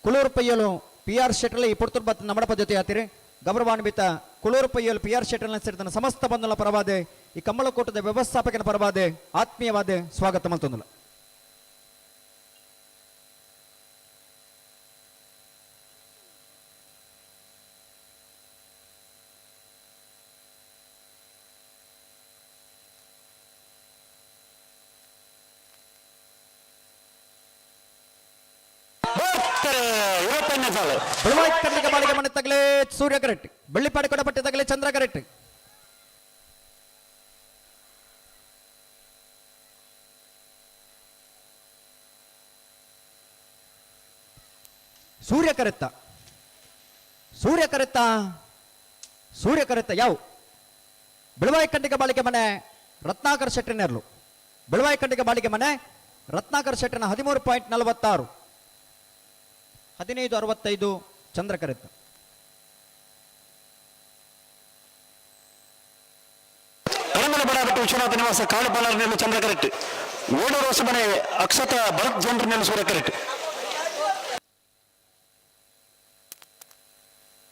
ಕುಳೂರು ಪಯ್ಯಲು ಪಿ ಆರ್ ಶೆಟ್ಟರ್ಲ ಈ ಪುರ್ತುರ್ ಬತ್ ನಮಡಪ ಜೊತೆ ಆತಿರಿ. ಗೌರವಾನ್ವಿತ ಕುಳೂರು ಪಯ್ಯಲು ಪಿ ಆರ್ ಶೆಟ್ಟರ್ನ ಸೇರಿದ ಸಮಸ್ತ ಬಂಧುಗಳ ಪರವಾದ ಈ ಕಂಬಳಕೂಟದ ವ್ಯವಸ್ಥಾಪಕನ ಪರವಾದ ಆತ್ಮೀಯವಾದ ಸ್ವಾಗತ ಮಲ್ತೊಂದಲು. ಬೆಳವಾಯಿ ಬಾಳಿಗೆ ಮನೆ ತಗಲೇ ಸೂರ್ಯ ಕರೆಕ್ಟ್. ಬೆಳ್ಳಿಪಾಡಿ ಕೊಡಪಟ್ಟೆ ತಗಲೇ ಚಂದ್ರ ಕರೆಕ್ಟ್. ಸೂರ್ಯ ಕರೆತ್ತ ಸೂರ್ಯ ಕರೆತ್ತ ಸೂರ್ಯ ಕರೆತ್ತ ಯಾವ ಬೆಳವಾಯಿ ಖಂಡಿಗೆ ಬಾಳಿಕೆ ಮನೆ ರತ್ನಾಕರ್ ಶೆಟ್ಟರ್ನೇರ್ಲು. ಬೆಳವಾಯಿ ಖಂಡಿಗೆ ಬಾಳಿಕೆ ಮನೆ ರತ್ನಾಕರ್ ಶೆಟ್ಟರ್ನ 13.46 15.65 ಚಂದ್ರ ಕರೆತ್ತ. ಕಡಮಲ ಬಡಾಬಿಟ್ಟು ವಿಶ್ವನಾಥ ನಿವಾಸ ಕಾಳುಪಾಲರ್ನೆಲ್ಲ ಚಂದ್ರ ಕರೆಕ್ಟ್. ಓಡೂರು ಹೊಸಮನೆ ಅಕ್ಷತ ಭರತ್ ಜನರನ್ನೆಲ್ಲ ಸೂರ್ಯ ಕರೆಕ್ಟ್.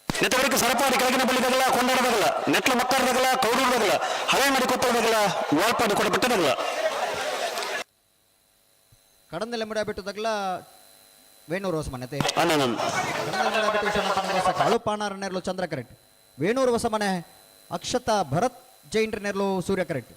ನೆತ್ತವರೆಗೆ ಸರಪಾಡಿ ಕೆಳಗಿನ ಬಳ್ಳಿದಾಗಲ ಕೊಂಡಾಡದಾಗಲ ನೆಟ್ಲ ಮಕ್ಕಾರದಾಗಲ ಕೌಡೂರದಾಗಲ ಹಳೆ ಮಾಡಿ ಕೊತ್ತದಾಗಲ ವಾಲ್ಪಾಡಿ ಕೊಡಪಟ್ಟದಾಗಲ ಕಡಂದಲೆ ಮುಡಾಬಿಟ್ಟದಾಗಲ ವೇಣೂರು ಹೊಸಮನೆ ಕಾಳುಪಾಣಾರನೇರ್ಲು ಚಂದ್ರ ಕರೆಕ್ಟ್. ವೇಣೂರು ಹೊಸಮನೆ ಅಕ್ಷತಾ ಭರತ್ ಜೈನ್ರನೇರ್ಲು ಸೂರ್ಯ ಕರೆಕ್ಟ್.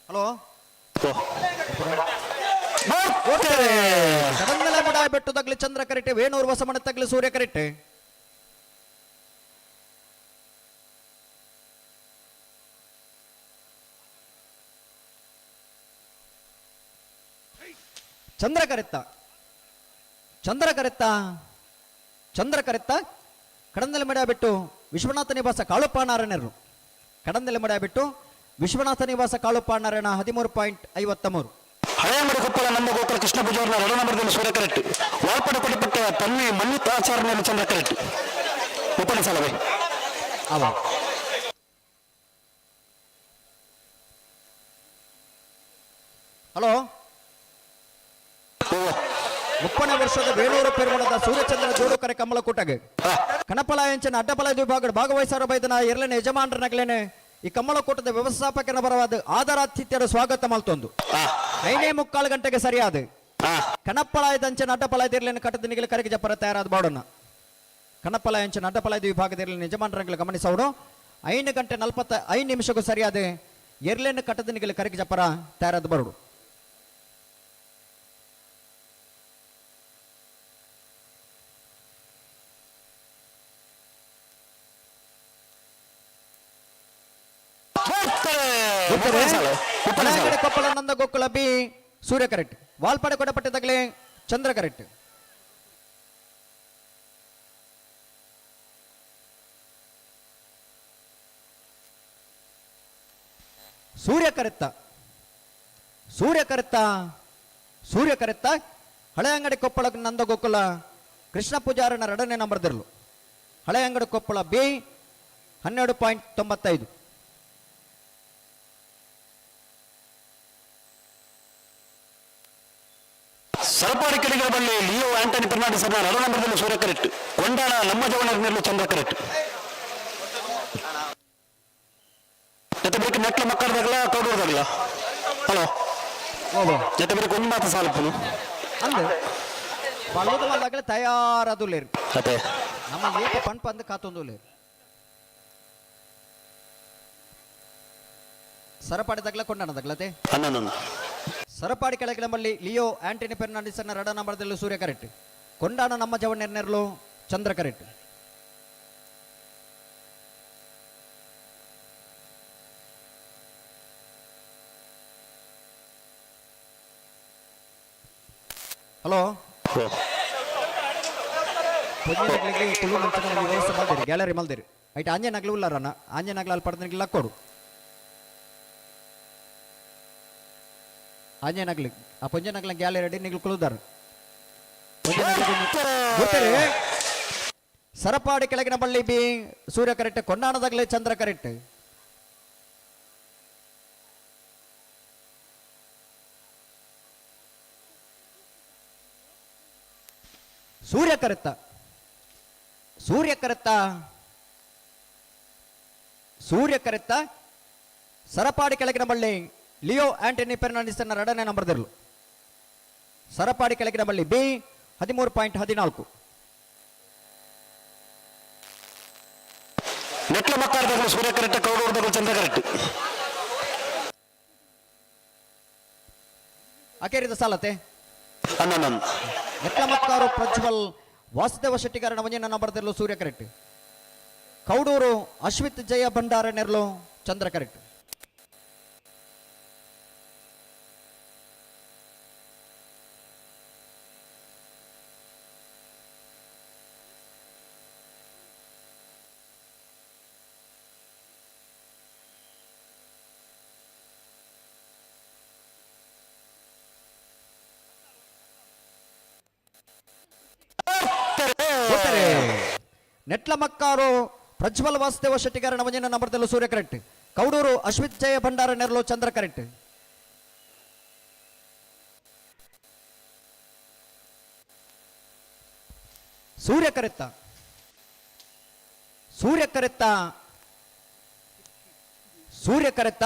ಹಲೋ ಕಡಂದಲೆ ಮುಡಾಬಿಟ್ಟು ತಗ್ಲಿ ಚಂದ್ರ ಕರೆಕ್ಟ್. ವೇಣೂರು ಹೊಸಮನೆ ತಗ್ಲಿ ಸೂರ್ಯ ಕರೆಕ್ಟ್. ಚಂದ್ರ ಕರೆತ್ತ ಚಂದ್ರಕರೆತ್ತ ಚಂದ್ರಕರೆತ್ತ ಕಡಂದಲೆ ಮಡ ಬಿಟ್ಟು ವಿಶ್ವನಾಥ ನಿವಾಸ ಕಾಳುಪ್ಪ ನಾರಾಯಣರು ಕಡಂದಲೆ ಮಡ ಬಿಟ್ಟು ವಿಶ್ವನಾಥ ನಿವಾಸ ಕಾಳುಪ್ಪ ನಾರಾಯಣ 13.53. ಹಳೆಯಂಗಡಿ ಕೊಪ್ಪಳ ನಮ್ಮ ಗೋಕುಲ ಕೃಷ್ಣ ಪೂಜಾರನ ಎರಡು ನಂಬರ್ದಲ್ಲಿ ಸೂರ್ಯ ಕರೆಕ್ಟ್. ವಾಲ್ಪಡ ಕೊಡಿಪಟ್ಟ ತನ್ವಿ ಮನ್ಯುತ್ ಆಚಾರ್ಯ ಚಂದ್ರ ಕರೆಕ್ಟ್. ಮುಪ್ಪನೇ ಸಾಲವೇ ಅವ ಹಲೋ 30ನೇ ವರ್ಷದ ವೇಣೂರು ಪೆರುಮಣದ ಸೂರ್ಯಚಂದ್ರ ಜೋಡುಕರೆ ಕಮಲಕೂಟಗೆ ಕಣಪಲಾಯಂಚನ ಅಡ್ಡಪಲಾಯ ವಿಭಾಗ ಭಾಗವಹಿಸಾರ ಬೈದನ ಎರಡನೇ ಯಜಮಾನರ ನಗಲೇನೆ ಈ ಕಮಲಕೂಟದ ವ್ಯವಸ್ಥಾಪಕನ ಬರವಾದ ಆದರಾತಿಥ್ಯರ ಸ್ವಾಗತ ಮಲ್ತೊಂದು 5:45 ಗಂಟೆಗೆ ಸರಿಯಾದ ಕಣಪ್ಪಲಾಯದಂಚನ ಅಡ್ಡಪಲಾಯದಿರ್ಲೇನೆ ಕಟ್ಟದ ನಿಗಲ ಕರೆಗೆ ಜಪ್ಪರ ತಯಾರಾದ ಬಾಡೋಣ. ಕಣಪ್ಪಲಾಯಂಚನ ಅಡ್ಡಪಲಾಯದ ವಿಭಾಗದಿರಲಿ ಯಜಮಾನರಂಗಲ ಗಮನಿಸೋಡು 5 ಗಂಟೆ 45 ನಿಮಿಷಕ್ಕೂ ಸರಿಯಾದ ಎರ್ಲೇನು ಕಟ್ಟದ ನಿಗಲ ಕರೆಗೆ ಜಪ್ಪರ ತಯಾರಾದ ಬರೋಡು. ಕೊಪ್ಪಳ ನಂದ ಗೋಕುಲ ಬಿ ಸೂರ್ಯ ಕರೆಕ್ಟ್. ವಾಲ್ಪಾಡೆ ಕೊಡಪಟ್ಟಿದ್ದಾಗಲೇ ಚಂದ್ರ ಕರೆಕ್ಟ್. ಸೂರ್ಯ ಕರೆತ್ತ ಸೂರ್ಯ ಕರೆತ್ತ ಸೂರ್ಯ ಕರೆತ್ತ ಹಳೆಯಂಗಡಿ ಕೊಪ್ಪಳ ನಂದ ಗೋಕುಲ ಕೃಷ್ಣ ಪೂಜಾರನ ಎರಡನೇ ನಂಬರ್ದಿರಲು ಹಳೆಯಂಗಡಿ ಕೊಪ್ಪಳ ಬಿ 12.95. ಸರಪಾಡಿ ಕಡೆಗಳ ಬಳಿ ಲಿಯೋ ಆಂಟನಿ ಫರ್ನಾಂಡಿಸ್ ಅವರ ಎರಡು ನಂಬರ್ದಲ್ಲಿ ಸೂರ್ಯ ಕರೆಕ್ಟ್. ಕೊಂಡಾಣ ನಮ್ಮ ಜವನ ಚಂದ್ರ ಕರೆಕ್ಟ್. ಜೊತೆ ಬೇಕು ಮೆಟ್ಲ ಮಕ್ಕಳದಾಗಲ ಕೌಡೂರ್ದಾಗಲ. ಹಲೋ ಜೊತೆ ಬೇಕು ಒಂದು ಮಾತು ಸಾಲಪ್ಪನು ಅಂದು ಬಲೋದ ಮಲ್ಲಾಗಲೇ ತಯಾರದುಲ್ಲೇರು ಅದೇ ನಮ್ಮ ಏಕ ಪಂಪ್ ಅಂದು ಕಾತೊಂದುಲ್ಲೇರು ಸರಪಾಡಿ ತಗ್ಲ ಕೊಂಡಾಣ ತಗ್ಲತೆ ಹನ್ನೊಂದು. ಸರಪಾಡಿ ಕೆಳಗಿಳಂಬಲ್ಲಿ ಲಿಯೋ ಆಂಟನಿ ಫೆರ್ನಾಂಡಿಸ್ ಅನ್ನ ರಡ ನಂಬರ್ದಲ್ಲೂ ಸೂರ್ಯ ಕರೆಕ್ಟ್. ಕೊಂಡಾಣ ನಮ್ಮ ಜವಣ್ಣೆರ್ನೆರ್ಲು ಚಂದ್ರ ಕರೆಕ್ಟ್. ಹಲೋ ಕುಳ್ಳು ಮಂಚನ ವ್ಯವಸ್ಥೆ ಮಲ್ದಿರಿ ಗ್ಯಾಲರಿ ಮಲ್ದಿರಿ ಐಟ್ ಆಂಜೆ ನಗ್ಲು ಉಲ್ಲಾರಣ್ಣ ಆಂಜೆ ನಗ್ಲ ಅಲ್ಲಿ ಪಡೆದ ಕೊಡು ಆಂಜೆ ನಗ್ಲಿ ಆ ಪೊಂಜೆ ನಗ್ಲ ಗ್ಯಾಲರಿ ಅಡಿ ನಿಗ್ಲು ಕುಳುದಾರ ಗೊತ್ತರಿ ಸರಪಾಡಿ ಕೆಳಗಿನ ಬಳ್ಳಿ ಬಿ ಸೂರ್ಯ ಕರೆಕ್ಟ್. ಕೊಂಡಾಣದಾಗಲೇ ಚಂದ್ರ ಕರೆಕ್ಟ್. ಸೂರ್ಯ ಕರೆತ್ತ ಸೂರ್ಯ ಕರೆತ್ತ ಸೂರ್ಯ ಕರೆತ್ತ ಸರಪಾಡಿ ಕೆಳಗಿನ ಬಳ್ಳಿ ಲಿಯೋ ಆಂಟನಿ ಫೆರ್ನಾಂಡಿಸ್ ಅನ್ನ ಎರಡನೇ ನಂಬರ್ದಿರಲು ಸರಪಾಡಿ ಕೆಳಗಿನ ಬಳ್ಳಿ ಬಿ 13.14. ಮೆಟ್ಲ ಮಕ್ಕಳದಾಗಲೂ ಸೂರ್ಯ ಕರೆಕ್ಟ್. ಕೌಡೂರ್ದಾಗಲೂ ಚಂದ್ರ ಕರೆಕ್ಟ್. ಅಕೇರಿದ ಸಾಲತೆ ಹನ್ನೊಂದು. ಮೆಟ್ಲಮಕ್ಕಾರು ಪ್ರಜ್ವಲ್ ವಾಸುದೇವ ಶೆಟ್ಟಿಗಾರನ ಒಂಜಿನ ನಂಬರ್ದಿರಲು ಸೂರ್ಯ ಕರೆಕ್ಟ್. ಕೌಡೂರು ಅಶ್ವಿತ್ ಜಯ ಭಂಡಾರ ನೆರಳು ಚಂದ್ರ ಕರೆಕ್ಟ್. ನೆಟ್ಲಮಕ್ಕಾರು ಪ್ರಜ್ವಲ್ ವಾಸುದೇವ ಶೆಟ್ಟಿಗಾರನ ಒಂಜಿನ ನಂಬರ್ದಲ್ಲೂ ಸೂರ್ಯ ಕರೆಕ್ಟ್. ಕೌಡೂರು ಅಶ್ವಿತ್ ಜಯ ಭಂಡಾರ ನೆರಳು ಚಂದ್ರ ಕರೆಕ್ಟ್. ಸೂರ್ಯ ಕರೆತ್ತ ಸೂರ್ಯ ಕರೆತ್ತ ಸೂರ್ಯ ಕರೆತ್ತ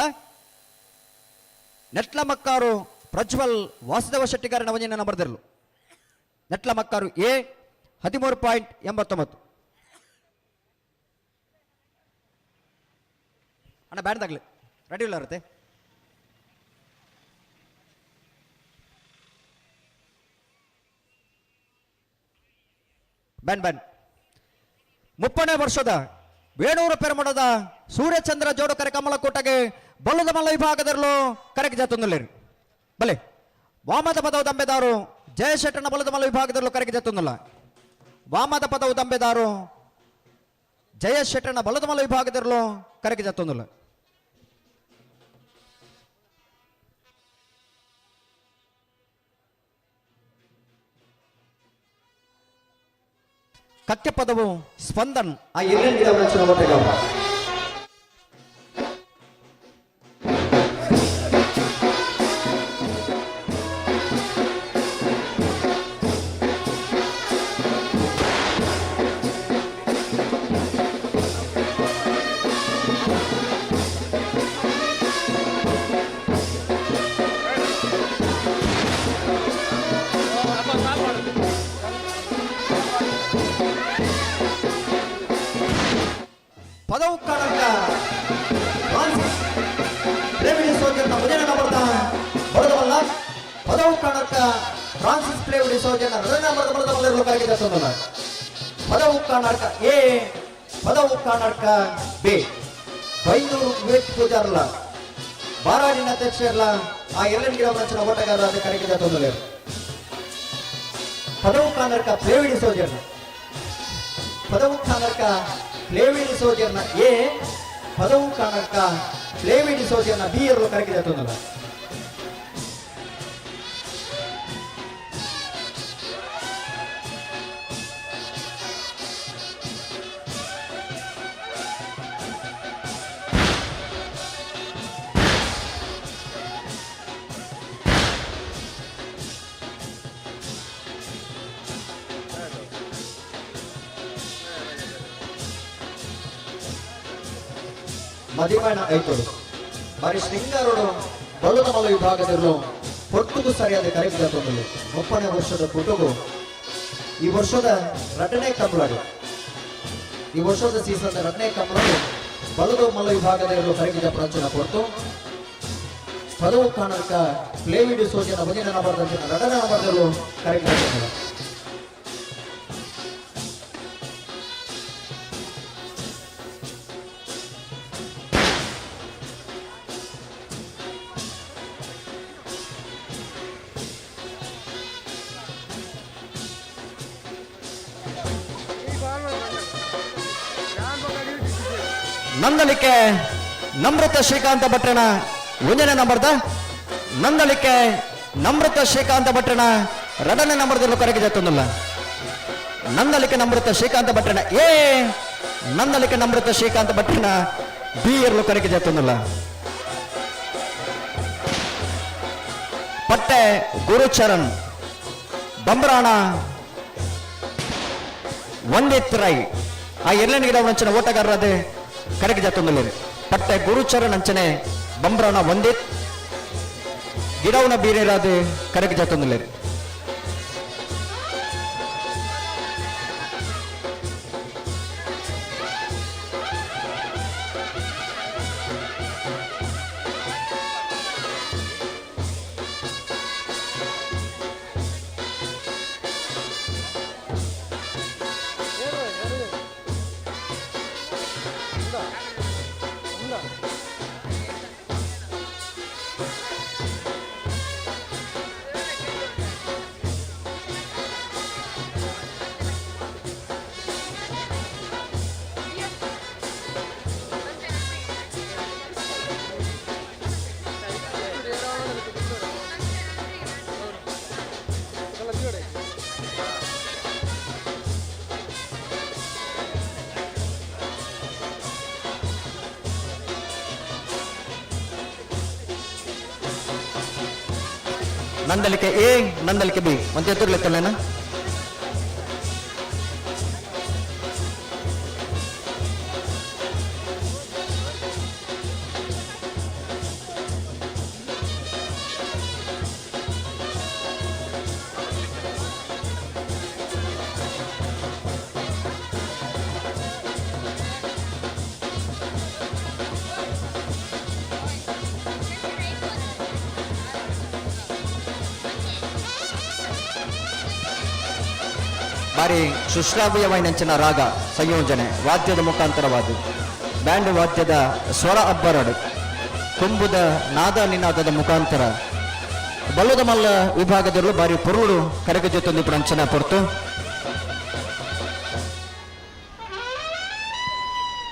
ನೆಟ್ಲಮಕ್ಕಾರು ಪ್ರಜ್ವಲ್ ವಾಸುದೇವ ಶೆಟ್ಟಿಗಾರನ ಒಂಜಿನ ನಂಬರ್ದಿರಲು ನೆಟ್ಲಮಕ್ಕಾರು ಎ 13.89. ಅಣ್ಣ ಬ್ಯಾಡ್ದಾಗ್ಲಿ ರೆಡಿ ಇಲ್ಲ ಇರುತ್ತೆ. ಬ್ಯಾನ್ ಬ್ಯಾನ್ 30ನೇ ವರ್ಷದ ವೇಣೂರು ಪೆರಮಡದ ಸೂರ್ಯಚಂದ್ರ ಜೋಡುಕರೆ ಕಮಲಕೂಟಗೆ ಬಲ್ಲದ ಮಲ್ಲ ವಿಭಾಗದಲ್ಲೂ ಕರೆಗೆ ಜಾತೊಂದುಲ್ಲೇರು ಬಲೆ ವಾಮದ ಪದವ ದಂಬೆದಾರು ಜಯಶೆಟ್ಟನ ಬಲದ ಮಲ್ಲ ವಿಭಾಗದಲ್ಲೂ ಕರೆಗೆ ಜತ್ತೊಂದಲ್ಲ. ವಾಮದ ಪದವು ದಂಬೆದಾರು ಜಯಶೆಟ್ಟನ ಬಲದ ಮಲ್ಲ ವಿಭಾಗದಲ್ಲೂ ಕರೆಗೆ ಜತ್ತೊಂದಲ್ಲ. ಕತ್ತೆ ಪದವು ಸ್ಪಂದನ್ ಆ ಎಲ್ಲೆಂದಿದ. ಪದವು ಕಾಣಕ ಫ್ರಾನ್ಸಿಸ್ ಪ್ಲೇವಿಡಿ ಸೋಜನ್ನ ಮೊದಲನೇ ನಂಬರ್ದ ಬರೆದವಲ್ಲ. ಪದವು ಕಾಣಕ ಫ್ರಾನ್ಸಿಸ್ ಪ್ಲೇವಿಡಿ ಸೋಜನ್ನ ಎರಡನೇ ನಂಬರ್ದ ಬರೆದವಲ್ಲ. ಕರೆಗೆ ಸೋದಲ್ಲ. ಪದವು ಕಾಣಕ ಎ, ಪದವು ಕಾಣಕ ಬಿ. ಬೈಂದೂರು ವಿವೇಕ್ ಪೂಜಾರಲ್ಲ, ಬಾರಾಡಿನ ಅಧ್ಯಕ್ಷರಲ್ಲ, ಆ ಎರಡನೇ ಗಿಡ ಮಂಚನ ಓಟಗಾರರಾದ ಕರೆಗೆ ತೊಂದರೆ. ಪದವು ಕಾಣಕ ಪ್ಲೇವಿಡಿ ಸೋಜನ್ನ, ಪದವು ಕಾಣಕ ಪ್ಲೇವಿಡಿ ಸೋಜರ್ನ ಎ, ಪದವು ಕಾಣಕ ಪ್ಲೇವಿಡಿ ಸೋಜರ್ನ ಬಿ ಎರಲು ಕರೆಗಿದೆ ತೊಂದರೆ. ಮದಿಮಣ ಐತೋಡು ಬಾರಿ ಶೃಂಗಾರೋಡು ಬಲ್ಲದ ಮಲ್ಲ ವಿಭಾಗದಲ್ಲೂ ಪೊರ್ತುಗು ಸರಿಯಾದ ಕರೆಗಿದ ತೊಂದರೆ. 30ನೇ ವರ್ಷದ ಪುಟುಗು ಈ ವರ್ಷದ ರಟನೆ ಕಂಬಳಡು, ಈ ವರ್ಷದ ಸೀಸನ್ ರಟನೆ ಕಂಬಳಡು ಬಲದ ಮಲ್ಲ ವಿಭಾಗದಲ್ಲೂ ಕರೆಗಿದ ಪ್ರಚನ ಕೊಡ್ತು. ಪದವು ಕಾಣಕ ಪ್ಲೇವಿಡಿ ಸೋಜನ ಬದಿನ ನಂಬರ್ದ ರಟನೆ ನಂಬರ್ದಲ್ಲೂ ಕರೆಗಿದ ತೊಂದರೆ. ನಂದಲಿಕೆ ನಮ್ರತ ಶ್ರೀಕಾಂತ ಭಟ್ರನ ಒಂದನೇ ನಂಬರ್ದ, ನಂದಲಿಕೆ ನಮ್ರತ ಶ್ರೀಕಾಂತ ಭಟ್ರನ ಎರಡನೇ ನಂಬರ್ದಲ್ಲೂ ಕರೆಗೆ ಜತ್ತೊಂದಲ್ಲ. ನಂದಲಿಕೆ ನಮ್ರತ ಶ್ರೀಕಾಂತ ಭಟ್ರನ ಎ, ನಂದಲಿಕೆ ನಮ್ರತ ಶ್ರೀಕಾಂತ ಭಟ್ರನ ಬಿ ಎರಲು ಕರೆಗೆ ಜತ್ತೊಂದಲ್ಲ. ಪಟ್ಟೆ ಗುರುಚರಣ್ ಬಂಬ್ರಾಣ ವಂದಿತ್ ರೈ ಆ ಎರಡನೇ ಗಿಡ ಅಂಚನೆ ಓಟಗಾರರಾದ ಕರೆಗೆ ಜಾತೊಂದಲೇರು. ಪಟ್ಟೆ ಗುರುಚರಣ್ ಅಂಚನೆ ಬಂಬ್ರಾಣ ವಂದಿತ್ ಗಿಡವನ ಬೀರೇರಾದ ಕರೆಗೆ ಜಾತೊಂದಲೇರು. ನಂದಲಿಕೆ ಎ, ನಂದಲಿಕೆ ಬಿ ಒಂದು ಎದುರ್ಲೆತ್ತಲೇನ. ಬಾರಿ ಸುಶ್ರಾವ್ಯವಾಯಿನಂಚಿನ ರಾಗ ಸಂಯೋಜನೆ ವಾದ್ಯದ ಮುಖಾಂತರವಾದ ಬ್ಯಾಂಡ್ ವಾದ್ಯದ ಸ್ವರ ಅಬ್ಬರಡು ತುಂಬುದ ನಾದ ನಿನಾದದ ಮುಖಾಂತರ ಬಲ್ಲದ ಮಲ್ಲ ವಿಭಾಗದಲ್ಲೂ ಬಾರಿ ಪೊರುಳು ಕರಗ ಜೊತೆ ಅಂಚನ ಪೊರ್ತು.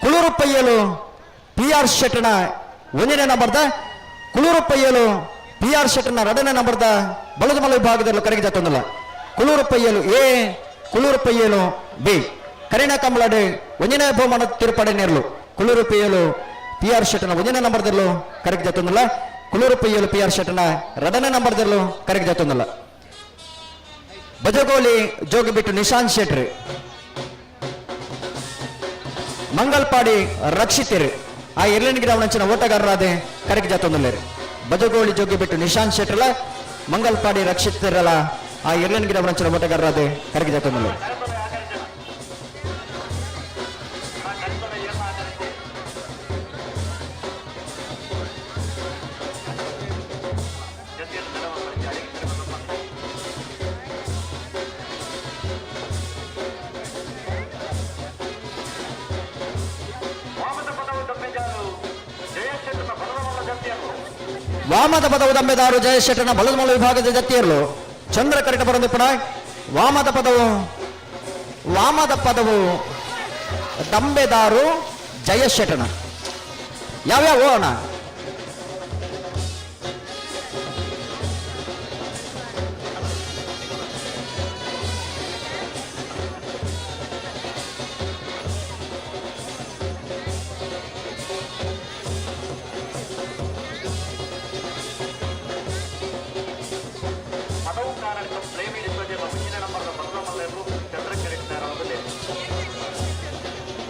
ಕುಳೂರು ಪಯ್ಯಲು ಪಿ ಆರ್ ಶೆಟ್ಟನ ಒಂದನೇ ನಂಬರ್ದ, ಕುಳೂರು ಪಯ್ಯಲು ಪಿ ಆರ್ ಶೆಟ್ಟನ ಎರಡನೇ ನಂಬರ್ದ ಬಲದ ಮಲ್ಲ ವಿಭಾಗದಲ್ಲೂ ಕರಗಿ ಜೊತ್ತೊಂದಿಲ್ಲ. ಕುಳೂರು ಪಯ್ಯಲು ಎ, ಕುಳೂರು ಪಯ್ಯಲು ಬಿ. ಕರಿಣ ಕಂಬಳಡೆ ಒಂದನೇ ಬಹುಮಾನ ತಿರುಪಡೆ ನೇರ್ಲು. ಕುಳೂರು ಪಯ್ಯಲು ಪಿ ಆರ್ ಶೆಟ್ಟನ ಒಂದನೇ ನಂಬರ್ದಲ್ಲೂ ಕರಗಿ ಜೊತ್ತೊಂದಿಲ್ಲ. ಕುಳೂರು ಪಯ್ಯಲು ಪಿ ಆರ್ ಶೆಟ್ಟನ ಎರಡನೇ ನಂಬರ್ದಲ್ಲೂ ಕರಗಿ ಜೊತ್ತೊಂದಿಲ್ಲ. ಬಜಗೋಲಿ ಜೋಗಿಬಿಟ್ಟು ನಿಶಾಂತ್ ಶೆಟ್ರಿ, ಮಂಗಲ್ಪಾಡಿ ರಕ್ಷಿತಿರು ಆ ಎರ್ಲಿನ ಗಿಡವನಂಚಿನ ಓಟಗಾರರಾದೆ ಕರಗಿ ಜಾತೊಂದುಲ್ಲೇರು. ಬಜಗೋಳಿ ಜೋಗಿ ಬಿಟ್ಟು ನಿಶಾಂತ್ ಶೆಟ್ರಲ, ಮಂಗಲ್ಪಾಡಿ ರಕ್ಷಿತಿರಲ ಆ ಎರ್ಲಿನ ಗಿಡವನಂಚಿನ ಓಟಗಾರರಾದೆ ಕರಗಿ ಜಾತೊಂದುಲ್ಲೇರು. ವಾಮದ ಪದವು ದಂಬೆದಾರು ಜಯಶೆಟ್ಟನ ಬಲದಮಲ ವಿಭಾಗದ ಜತ್ತಿಯರ್ಲು. ಚಂದ್ರ ಕರೆಟ ಬರಂದಿಪ್ಪಣ. ವಾಮದ ಪದವು, ವಾಮದ ಪದವು ದಂಬೆದಾರು ಜಯಶೆಟ್ಟನ. ಯಾವ್ಯಾವ ಅಣ್ಣ?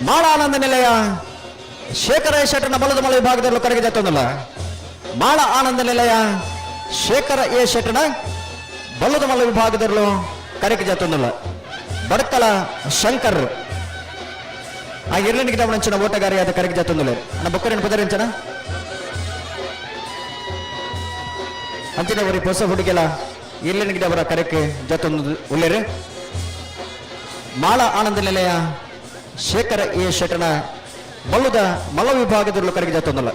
ಮಾಳಾನಂದ ನಿಲಯ ಶೇಖರ ಎ ಶೆಟ್ಟನ ಬಲದ ಮಲ ವಿಭಾಗದಲ್ಲೂ ಕರಗಿ ಜತ್ತೊಂದಲ್ಲ. ಮಾಳ ಆನಂದ ನಿಲಯ ಶೇಖರ ಎ ಶೆಟ್ಟನ ಬಲದ ಮಲ ವಿಭಾಗದಲ್ಲೂ ಕರಗಿ ಜತ್ತೊಂದಲ್ಲ. ಬಡ್ಕಲ ಶಂಕರ್ ಆ ಇರ್ಲಿನ ಗಿಡವನಂಚಿನ ಓಟಗಾರಿಯಾದ ಕರಗಿ ಜತ್ತೊಂದಲ್ಲ. ನಮ್ಮ ಬೊಕ್ಕರಿನ ಪದರಿಂಚನ ಅಂಚಿನ ಒರಿ ಹೊಸ ಹುಡುಗೆಲ ಇರ್ಲಿನ ಗಿಡವರ ಕರೆಕ್ಕೆ ಜತ್ತೊಂದು ಉಳ್ಳೇರು. ಮಾಳ ಆನಂದ ನಿಲಯ ಶೇಖರ ಎ ಶೆಟ್ಟನ ಬಲ್ಲುದ ಮಲ ವಿಭಾಗದಲ್ಲೂ ಕರಗಿ ಜತ್ತೊಂದಲ್ಲ.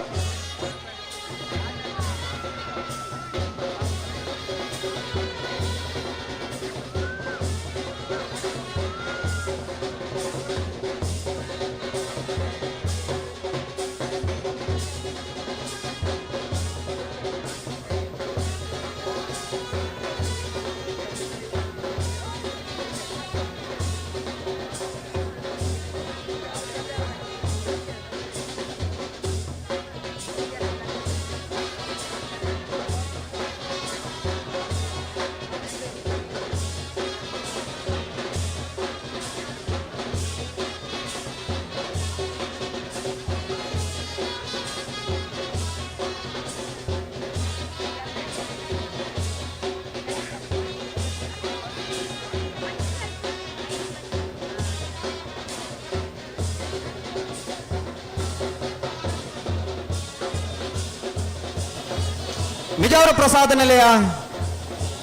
ಮಿಜಾರು ಪ್ರಸಾದ ನಿಲಯ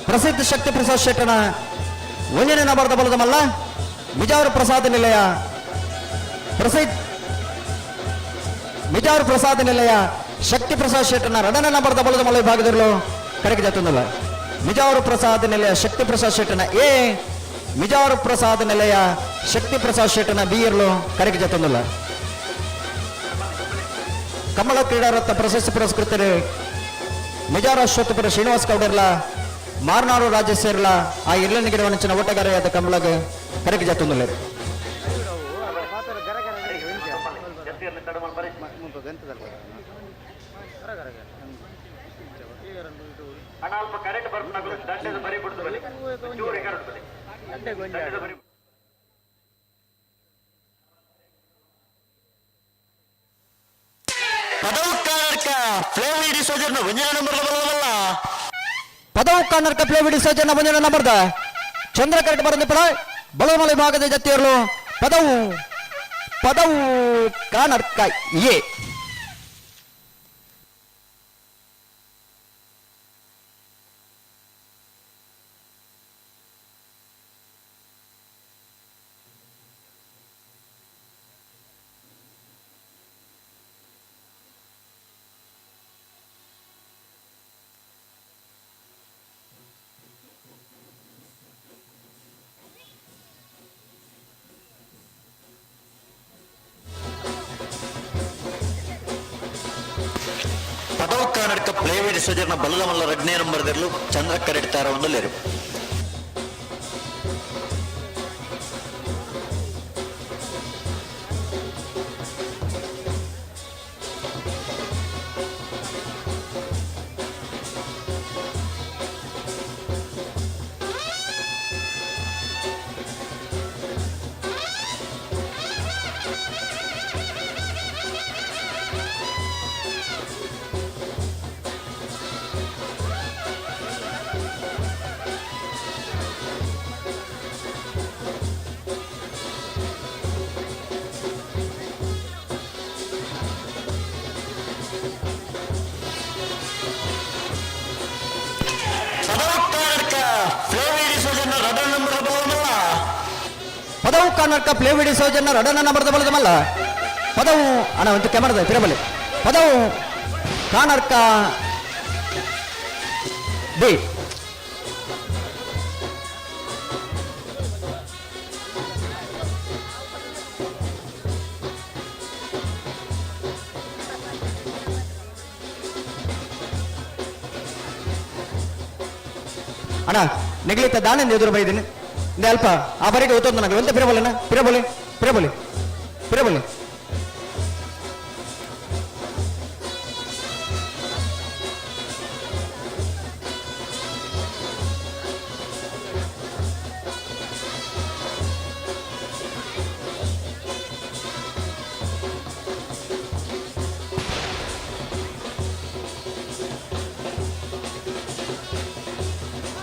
ಪ್ರಸಿದ್ಧ ಶಕ್ತಿ ಪ್ರಸಾದ್ ಶೆಟ್ಟನ ಒಂದನೇ ನಂಬರ್ದ ಬಲದ ಮಲ್ಲ. ಮಿಜಾರು ಪ್ರಸಾದ ನಿಲಯ ಪ್ರಸಿದ್ಧ ಮಿಜಾರು ಪ್ರಸಾದ ನಿಲಯ ಶಕ್ತಿ ಪ್ರಸಾದ್ ಶೆಟ್ಟನ ಎರಡನೇ ನಂಬರ್ದ ಬಲದ ಮಲ್ಲ ವಿಭಾಗದಲ್ಲೂ ಕರೆಗೆ ಜಾತೊಂದಲ್ಲ. ಮಿಜಾರು ಪ್ರಸಾದ ನಿಲಯ ಶಕ್ತಿ ಪ್ರಸಾದ್ ಶೆಟ್ಟನ ಎ, ಮಿಜಾರು ಪ್ರಸಾದ ನಿಲಯ ಶಕ್ತಿ ಪ್ರಸಾದ್ ಶೆಟ್ಟನ ಬಿ ಇರಲು ಕರೆಗೆ ಜಾತೊಂದಲ್ಲ. ಕಮಲ ಕ್ರೀಡಾರತ್ನ ಪ್ರಶಸ್ತಿ ಪುರಸ್ಕೃತರು ಮಿಜಾರ ಅಶ್ವತ್ಥಪುರ ಶ್ರೀನಿವಾಸ್ ಗೌಡರ್ಲ, ಮಾರ್ನಾಡು ರಾಜೇಶ್ವರ್ಲ ಆ ಇರ್ಲನ ಗಿಡವನಂಚಿನ ಓಟಗಾರೆಯಾದ ಕಮಲಗ ಕರೆಗೆ ಜಾತೊಂದುಲ್ಲೇರು. ಪದವು ಕಾರಣಕ್ಕ ಫ್ಲೇವ್ ಹಿಡಿಸೋಜನ್ನ ಒಂದನೇ ನಂಬರ್ ಬರೋದಲ್ಲ. ಪದವು ಕಾರ್ನರ್ಕ ಪ್ಲೇ ಬಿಡಿಸೋಜನ್ನ ಒಂದನೇ ನಂಬರ್ದ ಚಂದ್ರ ಕರೆಕ್ಟ್ ಬರಂದಿಪ್ಪಳ ಬಲಮಲೆ ಭಾಗದ ಜತ್ತಿಯರ್ಲು. ಪದವು, ಪದವು ಕಾರ್ನರ್ಕ ಎ. ಕರ್ನಾಟಕ ಪ್ಲೇವಿಡ್ ಸೋಜರ್ನ ಬಲದ ಮಲ್ಲ ರಡ್ನೇ ನಂಬರ್ ದೆರ್ಲು ಚಂದ್ರ ಕರೆಡ್ತಾರ ಒಂದು ಲೇರು. ಪದವು ಕರ್ನಾಟಕ ಪ್ಲೇವಿಡಿ ಸೌಜನ್ಯ ರಡನ ನಂಬರ್ದ ಬಲದಮಲ್ಲ ಪದವು ಅಣ್ಣ ಒಂದು ಕ್ಯಾಮರದ ತಿರಬಲಿ ಪದವು ಕಾನರ್ಕ ಬಿ ಅಣ್ಣ ನೆಗ್ಲಿತ್ತ ದಾನೆಂದು ಎದುರು ಬೈದಿನಿ ಇಂದೆ ಅಲ್ಪ ಆ ಬರಿಗೆ ಒತ್ತೊಂದು ನನಗೆ ಒಂತೆ ಪಿರಬಲಿನ ಪಿರಬಲಿ ಪಿರಬಲಿ ಪಿರಬಲಿ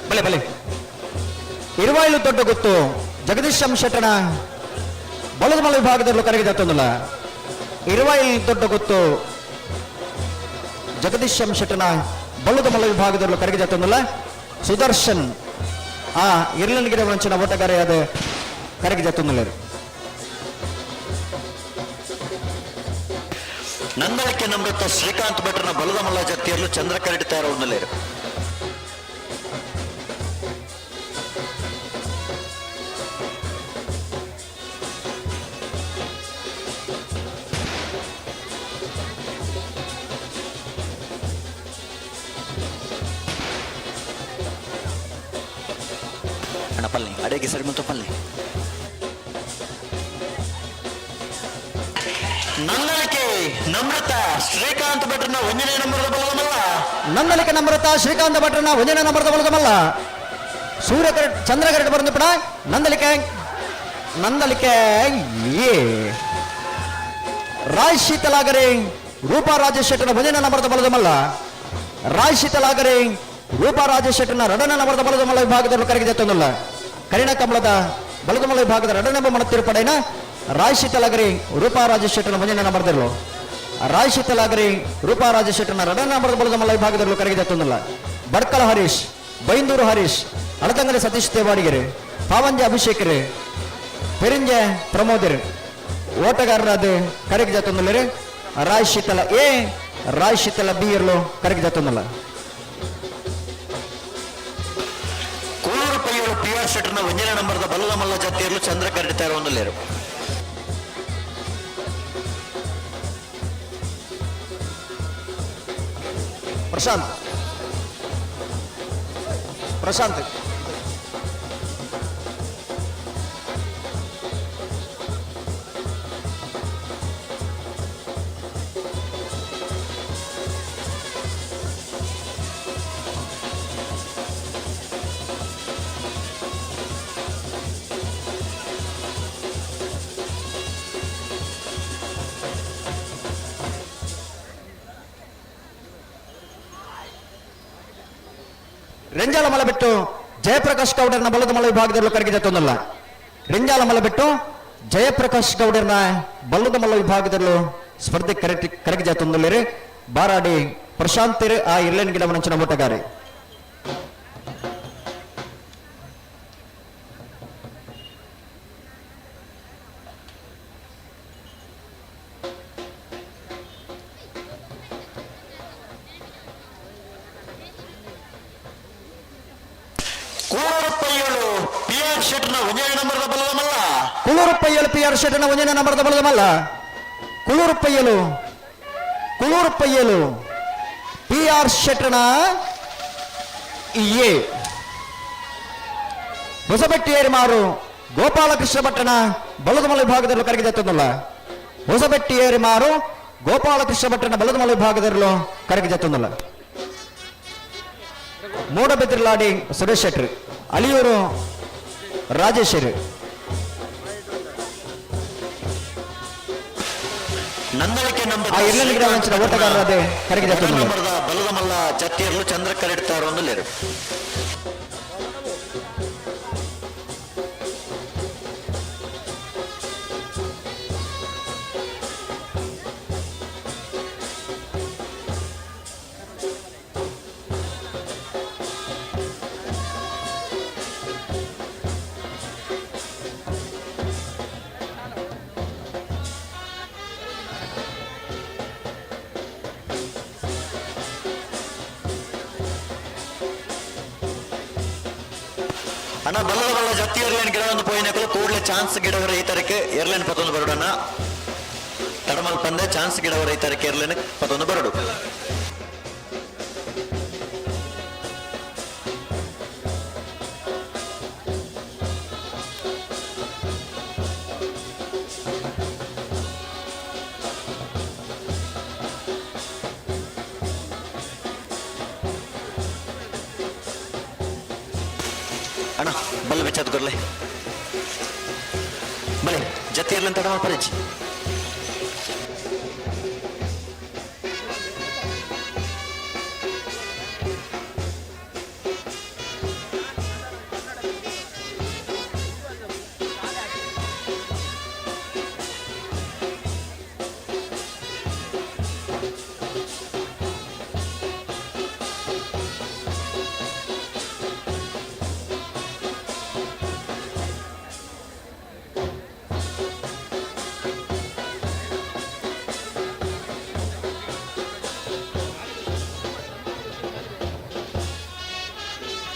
ಬಲೆ ಬಲೆ ಇರುವಾಯಿಲು ದೊಡ್ಡ ಗೊತ್ತು ಜಗದೀಶ್ ಎಂ ಶೆಟ್ಟಣ ಬಲದಮಲ ವಿಭಾಗದಲ್ಲೂ ಕರಗಿದೆ ತಂದಲ್ಲ. ಇರುವಾಯಿಲ್ ದೊಡ್ಡ ಗೊತ್ತು ಜಗದೀಶ್ ಎಂ ಶೆಟ್ಟಣ ಬಲದಮಲ ವಿಭಾಗದಲ್ಲೂ ಕರಗಿದೆ ತಂದಲ್ಲ. ಸುದರ್ಶನ್ ಆ ಇರ್ಲನ್ಗಿರೆ ವಂಚನ ಓಟಗಾರೆಯಾದ ಕರಗಿದೆ ತಂದಲ್ಲ. ನಂದಳಕ್ಕೆ ನಮೃತ ಶ್ರೀಕಾಂತ್ ಭಟ್ರನ ಬಲದಮಲ್ಲ ಜತ್ತಿಯಲ್ಲೂ ಚಂದ್ರ ಕರಡಿತಾರ ಒಂದಲೇರು. ಪಲ್ಲೆ ಅಡಿಗೆ ಸರಿ ಮತ್ತು ಪಲ್ಲೆ ನಂದಳಿಕೆ ನಮ್ರತ ಶ್ರೀಕಾಂತ್ ಭಟ್ರನ ಒಂದನೇ ನಂಬರದ ಬಲದಮಲ್ಲ. ನಂದಳಿಕೆ ನಮ್ರತ ಶ್ರೀಕಾಂತ್ ಭಟ್ರನ ಒಂದನೇ ನಂಬರದ ಬಲದಮಲ್ಲ. ಸೂರ್ಯ ಚಂದ್ರ ಕರೆಕ್ಟ್ ಬರಂದು ಪಡ ನಂದಳಿಕೆ ನಂದಳಿಕೆ ಏ ರಾಯ್ ಶೀತಲಾಗರೆ ರೂಪಾ ರಾಜೇಶ್ ಶೆಟ್ಟನ ಒಂದನೇ ನಂಬರದ ಬಲದಮಲ್ಲ. ರಾಯ್ ಶೀತಲಾಗರೆ ರೂಪಾ ರಾಜೇಶ್ ಶೆಟ್ಟನ ರಡನ ನಂಬರದ ಬಲದಮಲ್ಲ ವಿಭಾಗದಲ್ಲಿ ಕರಗಿದೆ ತಂದಲ್ಲ. ಕರಿಣ ಕಮಲದ ಬಲದಮಲ್ಲ ವಿಭಾಗದ ರಡನೆಂಬ ಮಣತಿರುಪಡೆನ ರಾಯ್ ಶೀತಲಾಗರಿ ರೂಪಾ ರಾಜೇಶ್ ಶೆಟ್ಟನ ಒಂದನೇ ನಂಬರದಲ್ಲೂ ರಾಯ್ ಶೀತಲಾಗರಿ ರೂಪಾ ರಾಜೇಶ್ ಶೆಟ್ಟನ ರಡನ ನಂಬರದ ಬಲದಮಲ್ಲ ವಿಭಾಗದಲ್ಲೂ ಕರಗಿದೆ ತಂದಲ್ಲ. ಬಡ್ಕಲ ಹರೀಶ್, ಬೈಂದೂರು ಹರೀಶ್, ಅಳದಂಗಡಿ ಸತೀಶ್ ದೇವಾಡಿಗೆರೆ, ಪಾವಂಜೆ ಅಭಿಷೇಕರೇ, ಪೆರಿಂಜೆ ಪ್ರಮೋದರ್ ಓಟಗಾರರಾದ ಕರಗಿದೆ ತಂದಲ್ಲರೆ. ರಾಯ್ ಶೀತಲ ಎ, ರಾಯ್ ಶೀತಲ ಬಿ ಇರಲು ಕರಗಿದೆ ತಂದಲ್ಲ. ಕೂಳೂರು ಪೈಯಳು ಪಿ ಆರ್ ಶೆಟ್ಟರ್ನ ಒಂದನೇ ನಂಬರದ ಬಲದ ಮಲ್ಲ ಜತ್ತಿಯಲ್ಲೂ ಚಂದ್ರ ಕರಡಿತಾರ ಒಂದು ಲೇರು. ಪ್ರಶಾಂತ್ ಪ್ರಶಾಂತ್ ರೆಂಜಾಲ ಮಲಬಿಟ್ಟು ಜಯಪ್ರಕಾಶ್ ಗೌಡರನ್ನ ಬಲದ ಮಲ ವಿಭಾಗದಲ್ಲೂ ಕರಗಿದೆ ತಂದಲ್ಲ. ರೆಂಜಾಲ ಮಲಬಿಟ್ಟು ಜಯಪ್ರಕಾಶ್ ಗೌಡರನ್ನ ಬಲ್ಲದ ಮಲ್ಲ ವಿಭಾಗದಲ್ಲೂ ಸ್ಪರ್ಧೆ ಕರಗಿದೆ ತಂದಲ್ಲಿರಿ. ಬಾರಾಡಿ ಪ್ರಶಾಂತಿರ್ ಆ ಇರ್ಲೆನ್ ಗಿಡಮನಂಚಿನ ಓಟಗಾರೆ. ಕುಳೂರುಪ್ಪಯ್ಯಲು ಪಿ ಆರ್ ಶೆಟ್ಟನ ಒಂದನೇ ನಂಬರದ ಬಲದ ಮಲ್ಲ. ಕುಳೂರುಪ್ಪಯ್ಯಲು ಕುಳೂರುಪ್ಪಯ್ಯಲು ಪಿ ಆರ್ ಶೆಟ್ಟಣ ಎ ಹೊಸಬೆಟ್ಟಿಯೇರಿ ಮಾರು ಗೋಪಾಲಕೃಷ್ಣ ಭಟ್ಟಣ ಬಲದಮಲ ವಿಭಾಗದಲ್ಲಿ ಕರಗಿದತ್ತದಲ್ಲ. ಹೊಸಬೆಟ್ಟಿಯೇರಿ ಮಾರು ಗೋಪಾಲಕೃಷ್ಣ ಭಟ್ಟಣ ಬಲದಮಲ ವಿಭಾಗದಲ್ಲಿ ಕರಗಿದತ್ತದಲ್ಲ. ಮೂಡಬಿದ್ರಲಾಡಿ ಸುರೇಶ್ ಶೆಟ್ಟರ್, ಅಲಿಯೂರು ರಾಜೇಶ್ವರಿ. ನಂದಳಿಕೆ ನಂಬರ್ ಆ ಇರ್ಲನ್ ಗಿಡ ವಂಚನ ಓಟಗಾರರಾದ ಕರಗಿದತ್ತದಲ್ಲ. ನಂಬರ್ದ ಬಲದ ಮಲ್ಲ ಜತ್ತಿಯರ್ಲು ಚಂದ್ರ ಕರೆಡ್ತಾರ ಒಂದು ಲೇರು. ಅಣ್ಣ ಬಲ್ಲದ ಬಲ್ಲ ಜತ್ತಿ ಏರ್ಲೈನ್ ಗಿಡ ಒಂದು ಪೋಯಿನಕಲು ಕೂಡಲೇ ಚಾನ್ಸ್ ಗಿಡವರ ರೈತರಿಗೆ ಏರ್ಲೈನ್ ಪತ್ತೊಂದು ಬರಡಣ್ಣ. ತಡಮಲ್ ಪಂದೆ ಚಾನ್ಸ್ ಗಿಡವರ ರೈತರಿಗೆ ಏರ್ಲೈನ್ ಪತ್ತೊಂದು ಬರಡು. ಅಣ್ಣ ಬಲ್ಲ ಬಿಚ್ಚದ್ ಕೊರ್ಲೆ ಬಲೆ ಜತ್ತಿ ಏರ್ಲೈನ್ ತಡಮಲ್ ಪರಿಚಿ.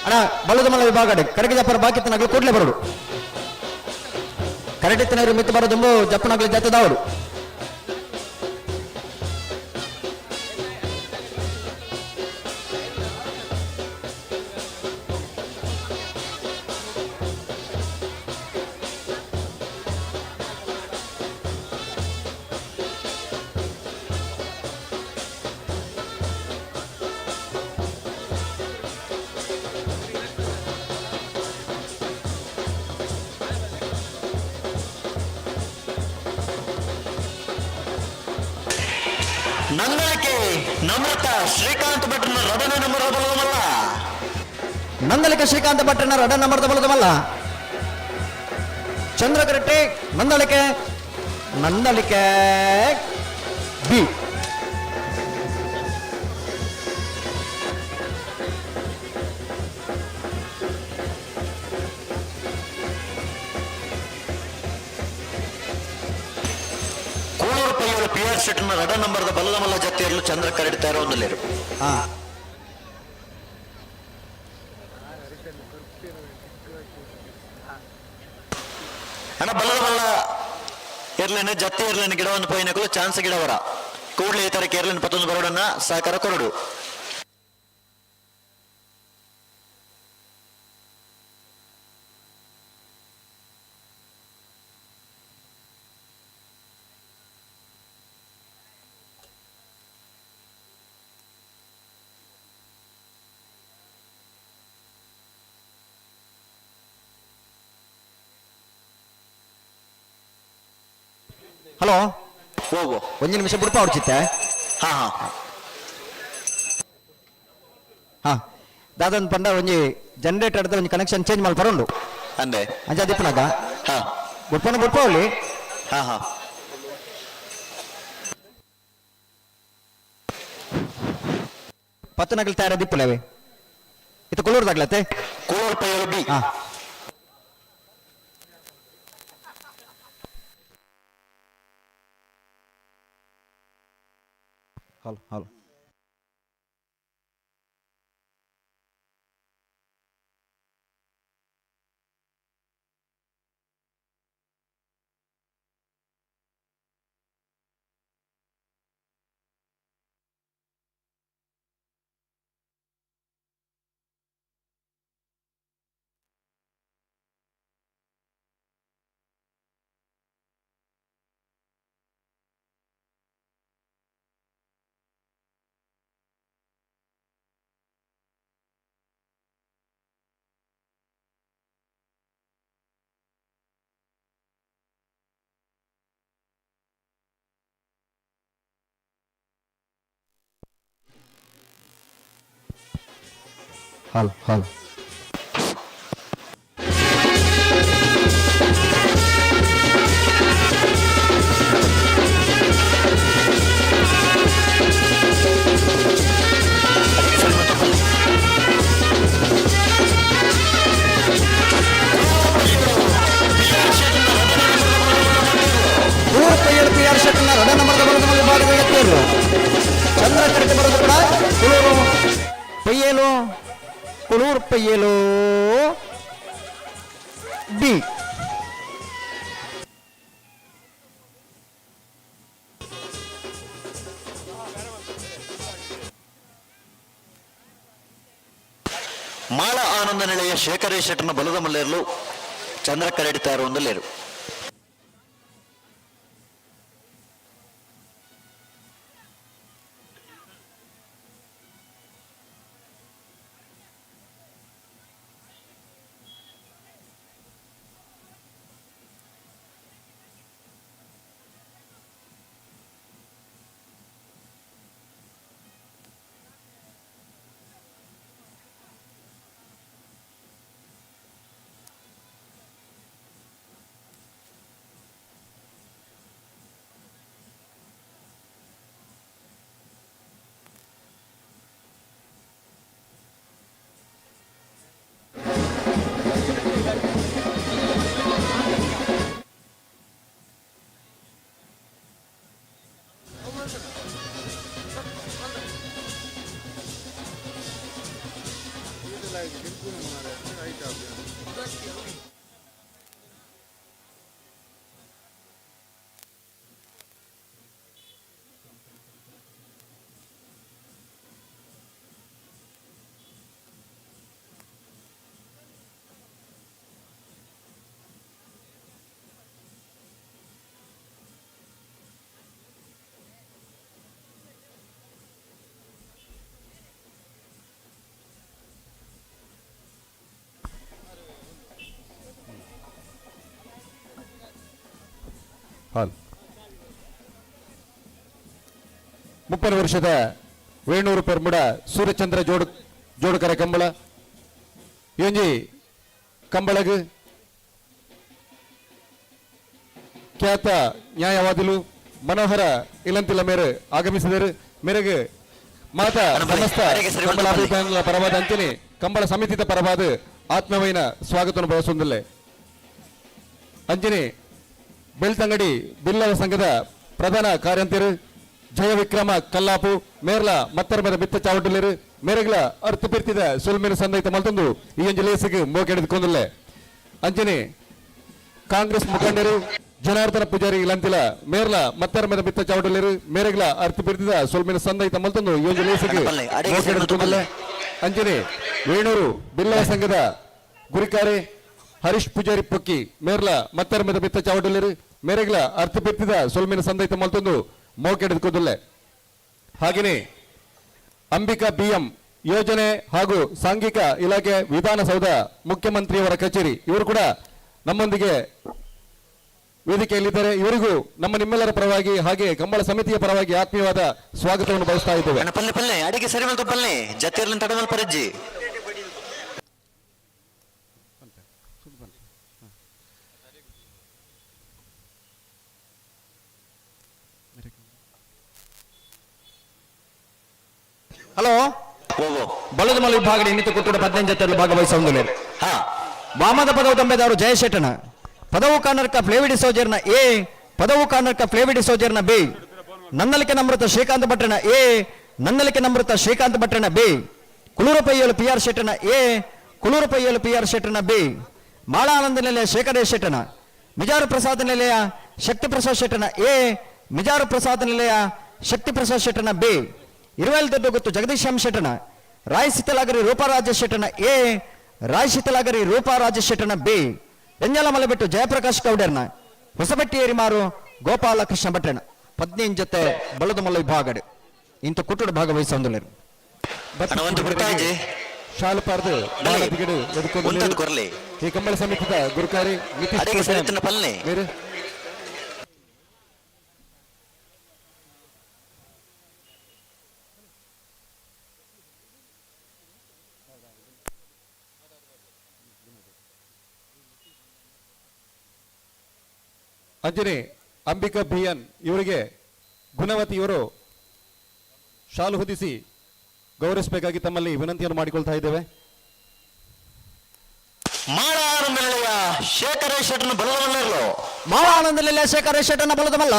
ಅಣ್ಣ ಬಲದಮಲ ವಿಭಾಗ ಕರಗಿ ಜಪ್ಪರ ಬಾಕಿ ಕೂಡಲೇ ಬರೋಡು. ಕರಡಿತ್ತನವರು ಮಿತ್ತು ಬರೋದೆಂಬು ಜಪ್ಪನಗಲು ಜತ್ತದವರು. ನಂದಳಿಕೆ ನಮ್ರತ ಶ್ರೀಕಾಂತ್ ಭಟ್ರನ ರಡನ ನಂಬರ್ ಬಲದಮಲ್ಲ. ನಂದಳಿಕೆ ಶ್ರೀಕಾಂತ್ ಭಟ್ರನ ರಡ ನಂಬರ್ ಬಲದಮಲ್ಲ. ಚಂದ್ರಕರಟ್ಟೆ Nandalike, Nandalike B. Kulur Paiyur P R ಶೆಟ್ನ ರಡ ನಂಬರ್ದ ಬಲದಮಲ್ಲ ಜತ್ತಿಯರ್ಲು ಚಂದ್ರ ಕರೆಡ್ತಾರ ಒಂದು ಲೇರು. ಅಣ್ಣ ಬಲದ ಬಲ್ಲ ಎರ್ಲೇನು ಜತ್ತಿ ಎರ್ಲೇನು ಗಿಡವನ್ನು ಪೋಯಿನಕಲು ಚಾನ್ಸ್ ಗಿಡವರ ಕೂಡಲೇ ಈ ತರ ಕೇರ್ಲೇನು ಪತ್ತೊಂದು ಬರೋಡನ್ನ ಸಹಕಾರ ಕೊರಡು. ಹಲೋ, ಹೋಗು ಒಂದು ನಿಮಿಷ ಬುಡ್ಪ ಹೊಡ್ಚಿತ್ತೆ. ಹಾ ಹಾ ಹಾ ದಾದನ್ ಪಂಡ ಒಂಜಿ ಜನರೇಟರ್ ಒಂಜಿ ಕನೆಕ್ಷನ್ ಚೇಂಜ್ ಮಲ್ಪರ ಉಂಡು. ಅಂದೆ ಅಂಚ ದಿಪ್ಪನಾಗ ಹಾ ಬುಡ್ಪನ ಬುಡ್ಪ ಅಲ್ಲಿ. ಹಾ ಹಾ ಪತ್ತು ನಗಲ್ ತಯಾರ ದಿಪ್ಪುಲವೆ ಇದು ಕೊಲ್ಲೂರ್ದಾಗ್ಲತ್ತೆ. ಕೂಳೂರು ಪೈಯೂರು ಬಿ. ಹಾ ಹಲೋ ಹಲೋ ಹಾಲ್ ಹಾಲ್. ನೂರ ಪಿ ಆರ್ ಶೆಟ್ಟರ್ನ ರಡ ನಂಬರ್ದ ಬರೋದು ವಿಭಾಗದ ಎತ್ತೇರು ಚಂದ್ರ ಕರೆಕ್ಟ್ ಬರೋದು ಕೂಡ ಕುಳೂರು ಪಯ್ಯೇಲು, ಕುಳೂರು ಪಯ್ಯೇಲು ಬಿ. ಮಾಳ ಆನಂದ ನಿಲಯ ಶೇಖರೇ ಶೆಟ್ಟರ್ನ ಬಲದ ಮಲ್ಲೇರ್ಲು ಚಂದ್ರ ಕರೆಡಿತಾರು ಒಂದು ಲೇರು. ಹಾಲ್. 30 ವರ್ಷದ ವೇಣೂರು ಪೆರ್ಮುಡ ಸೂರ್ಯಚಂದ್ರ ಜೋಡು ಜೋಡುಕರ ಕಂಬಳ ಇಂಜಿ ಕಂಬಳಗ್ ಖ್ಯಾತ ನ್ಯಾಯವಾದಿಲು ಮನೋಹರ ಇಲಂತಿಲ ಮೇರೆ ಆಗಮಿಸಿದರು. ಮೇರೆಗೆ ಮಾತಾ ಸಮಸ್ತ ಕಂಬಳ ಅಭಿಪ್ರಾಯಗಳ ಪರವಾದ ಅಂಚನೆ ಕಂಬಳ ಸಮಿತಿದ ಪರವಾದ ಆತ್ಮವೈನ ಸ್ವಾಗತವನ್ನು ಬಯಸುವುದಿಲ್ಲ. ಅಂಚನೆ ಬೆಳ್ತಂಗಡಿ ಬಿಲ್ಲವ ಸಂಘದ ಪ್ರಧಾನ ಕಾರ್ಯಂತಿರು ಜಯ ವಿಕ್ರಮ ಕಲ್ಲಾಪು ಮೇರ್ಲ ಮತ್ತರ್ಮದ ಬಿತ್ತ ಚಾವಟಲಿರು ಮೇರೆಗಳ ಅರ್ಥ ಪಿರ್ತಿದ ಸುಲ್ಮೇನು ಸಂದೈತ ಮಲ್ತೊಂದು ಈ ಒಂಜಿ ಲೇಸಿಗೆ ಮೋಕೆಡೆದುಕೊಂಡಿಲ್ಲ. ಅಂಚನೆ ಕಾಂಗ್ರೆಸ್ ಮುಖಂಡರು ಜನಾರ್ದನ ಪೂಜಾರಿ ಇಲಂತಿಲ ಮೇರ್ಲ ಮತ್ತರ್ಮದ ಬಿತ್ತ ಚಾವಟಲಿರು ಮೇರೆಗಳ ಅರ್ಥ ಪಿರ್ತಿದ ಸುಲ್ಮೇನು ಸಂದೈತ ಮಲ್ತೊಂದು ಈ ಒಂಜಿ ಲೇಸಿಗೆ ಮೋಕೆಡೆದುಕೊಂಡಿಲ್ಲ. ಅಂಚನೆ ವೇಣೂರು ಬಿಲ್ಲವ ಸಂಘದ ಗುರಿಕಾರೆ ಹರೀಶ್ ಪೂಜಾರಿ ಪೊಕ್ಕಿ ಮೇರ್ಲ ಮತ್ತರ್ಮದ ಬಿತ್ತ ಚಾವಟಲಿರು ಮೇರೆಗಳ ಅರ್ಥ ಪಿರ್ತಿದ ಸೊಲ್ಮಿನ ಸಂದೈತ ಮಲ್ತೊಂದು ಮೋಕೆಡೆದುಕೊಂಡಿಲ್ಲ. ಹಾಗೆಯೇ ಅಂಬಿಕಾ ಬಿಎಂ ಯೋಜನೆ ಹಾಗೂ ಸಾಂಘಿಕ ಇಲಾಖೆ ವಿಧಾನಸೌಧ ಮುಖ್ಯಮಂತ್ರಿಯವರ ಕಚೇರಿ ಇವರು ಕೂಡ ನಮ್ಮೊಂದಿಗೆ ವೇದಿಕೆಯಲ್ಲಿದ್ದಾರೆ. ಇವರಿಗೂ ನಮ್ಮ ನಿಮ್ಮೆಲ್ಲರ ಪರವಾಗಿ ಹಾಗೆ ಕಂಬಳ ಸಮಿತಿಯ ಪರವಾಗಿ ಆತ್ಮೀಯವಾದ ಸ್ವಾಗತವನ್ನು ಬಯಸ್ತಾ ಇದ್ದೇವೆ. ಪಲ್ಲೆ ಪಲ್ಲೆ ಅಡಿಗೆ ಸರಿ ಮಲ್ತು ಪಲ್ಲೆ ಜತ್ತಿರ್ಲಿನ ತಡಮಲ್ ಪರಜ್ಜಿ. ಹಲೋ, ಬಲದಮಲ ವಿಭಾಗದ ಇನ್ನಿತ ಕುಟ್ಟುಡ 15 ಜೊತೆಯಲ್ಲಿ ಭಾಗವಹಿಸುವುದಿಲ್ಲ. ವಾಮದ ಪದವು ತಂಬೆದವರು ಜಯಶೆಟ್ಟನ, ಪದವು ಕಾನರ್ಕ ಫ್ಲೇವಿಡಿ ಸೋಜರ್ನ ಎ, ಪದವು ಕಾನರ್ಕ ಫ್ಲೇವಿಡಿ ಸೋಜರ್ನ ಬಿ, ನನ್ನಲಿಕೆ ನಮೃತ ಶ್ರೀಕಾಂತ್ ಭಟ್ರನ ಎ, ನನ್ನಲಿಕೆ ನಮೃತ ಶ್ರೀಕಾಂತ್ ಭಟ್ರನ ಬಿ, ಕುಳೂರು ಪೈಯಲು ಪಿ ಆರ್ ಶೆಟ್ಟನ ಎ, ಕುಳೂರು ಪೈಯಲು ಪಿ ಆರ್ ಶೆಟ್ಟನ ಬಿ, ಮಾಳಾನಂದ ನಿಲಯ ಶೇಖರೇಶ್ ಶೆಟ್ಟನ, ಮಿಜಾರು ಪ್ರಸಾದ್ ನಿಲಯ ಶಕ್ತಿ ಪ್ರಸಾದ್ ಶೆಟ್ಟನ ಎ, ಮಿಜಾರು ಪ್ರಸಾದ್ ನಿಲಯ ಶಕ್ತಿ ಪ್ರಸಾದ್ ಶೆಟ್ಟನ ಬಿ, ಇರುವೆಲ್ ದೊಡ್ಡ ಗೊತ್ತು ಜಗದೀಶ್ ಎಂ ಶೆಟ್ಟನ, ರಾಯ್ ರೂಪಾರಾಜ ಶೆಟ್ಟನ ಎ, ರಾಯ್ ಸಿತಲಾಗರಿ ರೂಪಾರಾಜ ಶೆಟ್ಟನ ಬಿ, ಎಂಜಲ ಮಲೆಬೆಟ್ಟು ಜಯಪ್ರಕಾಶ್ ಗೌಡರ್ನ, ಹೊಸಬೆಟ್ಟಿ ಏರಿಮಾರು ಗೋಪಾಲಕೃಷ್ಣ ಭಟ್ರನ 15 ಜೊತೆ ಬಲದ ಮಲ್ಲ ವಿಭಾಗಡು ಇಂಥ ಕುಟ್ಟುಡು ಭಾಗವಹಿಸೊಂದುಲ್ಲೆರ್. ಶಾಲು ಪಾರ್ದು ಈ ಕಂಬಳ ಸಮಿತಿದ ಗುರುಕಾರಿ ನಿತೀಶ್ ಮೇರೆ ಅಂಜನೆ ಅಂಬಿಕಾ ಬಿ ಎನ್ ಇವರಿಗೆ ಗುಣವತಿ ಇವರು ಶಾಲು ಹೊದಿಸಿ ಗೌರವಿಸಬೇಕಾಗಿ ತಮ್ಮಲ್ಲಿ ವಿನಂತಿಯನ್ನು ಮಾಡಿಕೊಳ್ತಾ ಇದ್ದೇವೆ. ಮಾಳ ಆನಂದ ನಿಲಯ ಶೇಖರ ಶೆಟ್ಟನ ಬಲದ ಮಾಳ ಆನಂದ ನಿಲಯ ಶೇಖರ ಶೆಟ್ಟನ ಬಲದ ಮಲ್ಲ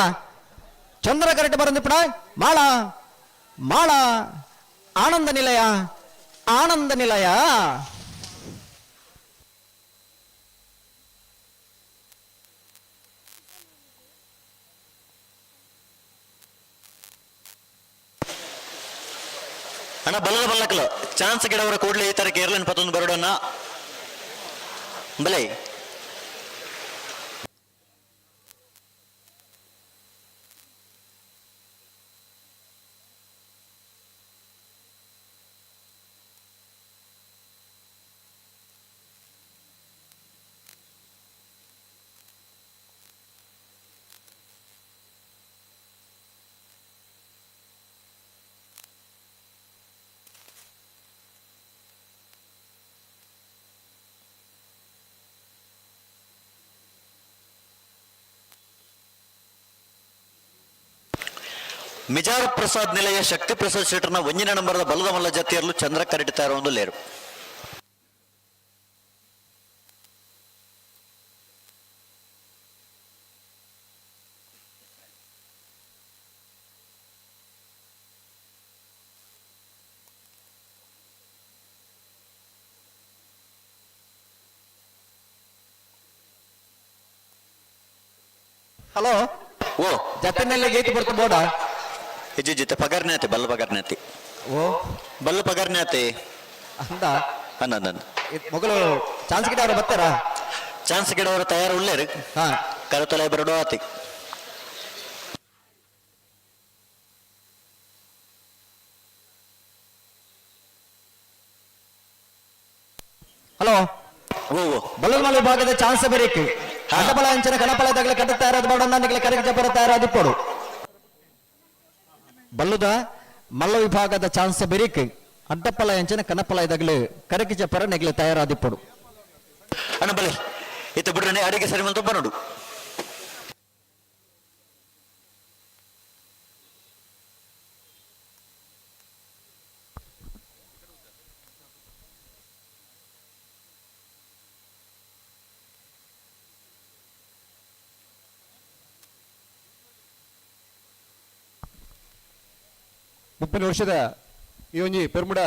ಚಂದ್ರ ಕರೆಕ್ಟ್ ಬರಂದಿಪ್ಪಣ ಮಾಳ ಮಾಳ ಆನಂದ ನಿಲಯ ಆನಂದ ನಿಲಯ. ಅಣ್ಣ ಬಲದ ಬಲ್ಲಕಲು ಚಾನ್ಸ್ ಗಿಡವರ ಕೂಡಲೇ ಈ ತರ ಕೇರಳನ್ ಪತ್ತೊಂದು ಬರೋಡನ್ನ ಬಲೆ. ಮಿಜಾರು ಪ್ರಸಾದ್ ನಿಲಯ ಶಕ್ತಿ ಪ್ರಸಾದ್ ಶೆಟ್ಟರ್ನ ಒಂಜಿನ ನಂಬರದ ಬಲದ ಮಲ್ಲ ಜತಿಯರ್ಲು ಚಂದ್ರ ಕರೆಡ್ತಾ ಒಂದು ಲೇರು. ಹಲೋ ಓ ಜತಿನಲ್ಲಿ ಗೇಟ್ ಬರ್ತು ಬೋಡ ಹೆಜ್ಜೆ ಜಿತೆ ಪಗರ್ನಾತಿ ಬಲ್ಲ ಪಗರ್ನಾತಿ. ಓ ಬಲ್ಲ ಪಗರ್ನಾತಿ ಅಂದ ಅಂದ ಅಂದ ಮೊಗಲು ಚಾನ್ಸ್ ಗಿಡ ಅವರು ಬರ್ತಾರಾ? ಚಾನ್ಸ್ ಗಿಡವರು ತಯಾರು ಉಳ್ಳೇರು ಹಾ ಕರತೊಲೆ ಬರಡೋ ಆತಿ. ಹಲೋ ಓ ಓ ಬಲ್ಲಮಲ ವಿಭಾಗದ ಚಾನ್ಸ್ ಬೇರೇಕು ಅಡ್ಡಬಲ ಅಂಚನ ಕಣಪಲ ತಗಲ ಕಟ್ಟ ತಯಾರಾದ ಬಾಡ ನಿಗಲ ಕರೆಗೆ ಜಪರ ತಯಾರಾದ ಪೋಡು ಬಲ್ಲುದ ಮಲ್ಲ ವಿಭಾಗದ ಚಾನ್ಸ್ ಬೆರಿಕ್ ಅಡ್ಡಪ್ಪಲ ಅಂಚನ ಕನಪಲ ಇದಾಗಲು ಕರಕಿ ಜಪರ ನೆಗಲ ತಯಾರಾದಿಪ್ಪಡು. ಅಣ್ಣ ಬಲೆ ಇತ್ತ ಬಿಡ್ರನೆ ಅಡಿಗೆ ಸರಿ ಮಂತ ಬರೋಡು. 30 ವರ್ಷದ ಈ ಒಂಜಿ ಪೆರ್ಮುಡ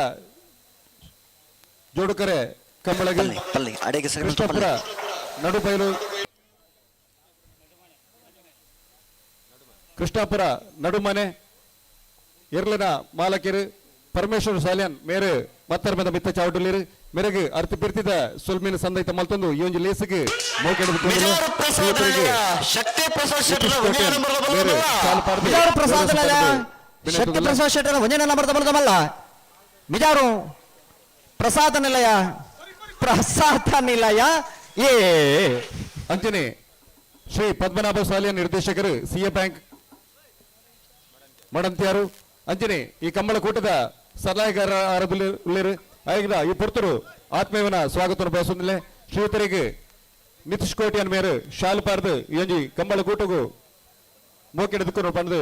ಜೋಡುಕರೆ ಕಂಬಳಗೆ ಪಲ್ಲಿ ಅಡಿಗೆ ಸರಿ ಕೃಷ್ಣಪುರ ನಡುಬೈಲು ಕೃಷ್ಣಾಪುರ ನಡುಮನೆ ಎರ್ಲನ ಮಾಲಕಿರು ಪರಮೇಶ್ವರ ಸಾಲ್ಯಾನ್ ಮೇರು ಮತ್ತರ್ಮದ ಮಿತ್ತ ಚಾವಟುಲಿರು ಮೇರೆಗೆ ಅರ್ಥ ಪಿರ್ತಿದ ಸುಲ್ಮಿನ ಸಂದೈತ ಮಲ್ತೊಂದು ಈ ಒಂಜಿ ಲೇಸಿಗೆ ಶಕ್ತಿ ಪ್ರಸಾದ್ ಪ್ರಸಾದ್ ಶಕ್ತಿ ಪ್ರಸಾದ್ ಶೆಟ್ಟರ್ ಒಂಜನೇ ನಂಬರ್ ಬಲದ ಮಿಜಾರು ಪ್ರಸಾದ ನಿಲಯ ಪ್ರಸಾದ ನಿಲಯ ಎ. ಅಂಚನೆ ಶ್ರೀ ಪದ್ಮನಾಭ ಸಾಲಿಯ ನಿರ್ದೇಶಕರು ಸಿ ಎ ಬ್ಯಾಂಕ್ ಮಡಂತಿಯಾರು ಅಂಚನೆ ಈ ಕಂಬಳಕೂಟದ ಸಲಹೆಗಾರ ಉಳ್ಳೇರು ಆಯ್ದ ಈ ಪುರ್ತರು ಆತ್ಮೀಯವನ ಸ್ವಾಗತವನ್ನು ಬಯಸುವುದಿಲ್ಲ. ಶ್ರೀಯುತರಿಗೆ ನಿತೀಶ್ ಕೋಟಿಯನ್ ಮೇರು ಶಾಲು ಪಾರ್ದು ಈ ಒಂಜಿ ಕಂಬಳಕೂಟಗೂ ಮೋಕೆಡೆದುಕೊಂಡು ಬಂದು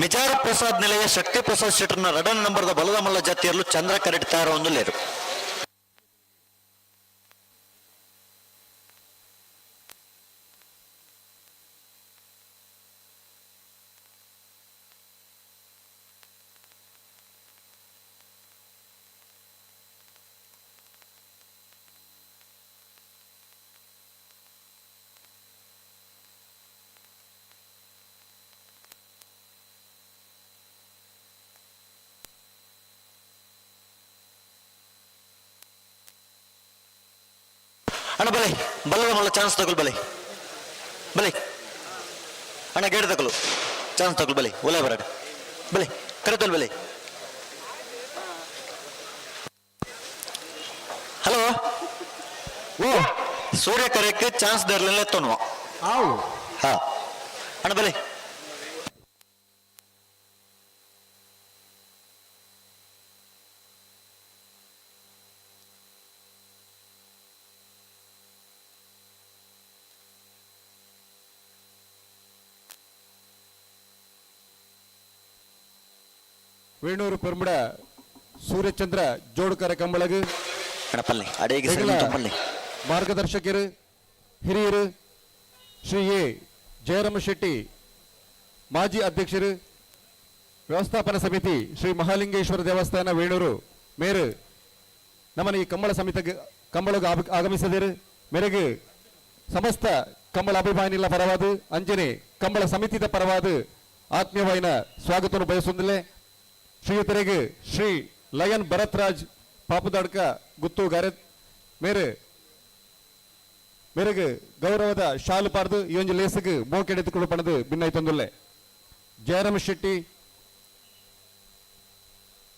ಮಿಜಾರು ಪ್ರಸಾದ್ ನಿಲಯ ಶಕ್ತಿ ಪ್ರಸಾದ್ ಶೆಟ್ಟರ್ನ ರಡನ್ ನಂಬರ್ದ ಬಲದ ಮಲ್ಲ ಜಾತಿಯಲ್ಲೂ ಚಂದ್ರ ಕರೆಕ್ಟ್ ತಯಾರ ಒಂದು ಲೇರು. ಅಣ್ಣ ಬಲೆ ಬಲ್ಲದ ಮಲ್ಲ ಚಾನ್ಸ್ ತಗೊಳ್ ಬಲೆ ಬಲೆ ಅಣ್ಣ ಗೇಡ್ ತಗೊಳು ಚಾನ್ಸ್ ತಗೊಳ್ ಬಲೆ ಒಲೆ ಬರಡ ಬಲೆ ಕರೆತೊಲ್ ಬಲೆ. ಓ ಸೂರ್ಯ ಕರೆಕ್ ಚಾನ್ಸ್ ದರ್ಲೆಲ್ಲ ಎತ್ತೊನ್ನುವ. ಆವು. ಹಾ ಅಣ್ಣ, ಬಲೆ. ವೇಣೂರು ಪೆರ್ಮುಡ ಸೂರ್ಯಚಂದ್ರ ಜೋಡುಕರ ಕಂಬಳಗು. ಅಣ್ಣ ಪಲ್ಲೆ, ಅಡೇಗೆ ಸರಿ ಪಲ್ಲೆ. ಮಾರ್ಗದರ್ಶಕರು ಹಿರಿಯರು ಶ್ರೀ ಎ ಜಯರಾಮ ಶೆಟ್ಟಿ, ಮಾಜಿ ಅಧ್ಯಕ್ಷರು, ವ್ಯವಸ್ಥಾಪನಾ ಸಮಿತಿ, ಶ್ರೀ ಮಹಾಲಿಂಗೇಶ್ವರ ದೇವಸ್ಥಾನ ವೇಣೂರು ಮೇರು ನಮ್ಮನ ಈ ಕಂಬಳ ಸಮಿತಿ ಕಂಬಳಗ ಆಗಮಿಸಿದರು. ಮೇರೆಗೆ ಸಮಸ್ತ ಕಂಬಳ ಅಭಿಮಾನಿಗಳ ಪರವಾದ ಅಂಜನೆ ಕಂಬಳ ಸಮಿತಿದ ಪರವಾದ ಆತ್ಮೀಯವಾಯಿನ ಸ್ವಾಗತವನ್ನು ಬಯಸುವುದಿಲ್ಲ. ಶ್ರೀಯುತರಿಗೆ ಶ್ರೀ ಲಯನ್ ಭರತ್ರಾಜ್ ಪಾಪದಾಡ್ಕ ಗುತ್ತು ಗಾರೆ ಮೇರೆ ಮೇರೆಗೆ ಗೌರವದ ಶಾಲು ಪಾರ್ದು ಈ ಒಂದು ಲೇಸಿಗೆ ಮೋಕೆಡೆದುಕೊಂಡು ಪಣದು ಭಿನ್ನೈತೊಂದುಲ್ಲೆ. ಜಯರಾಮ ಶೆಟ್ಟಿ,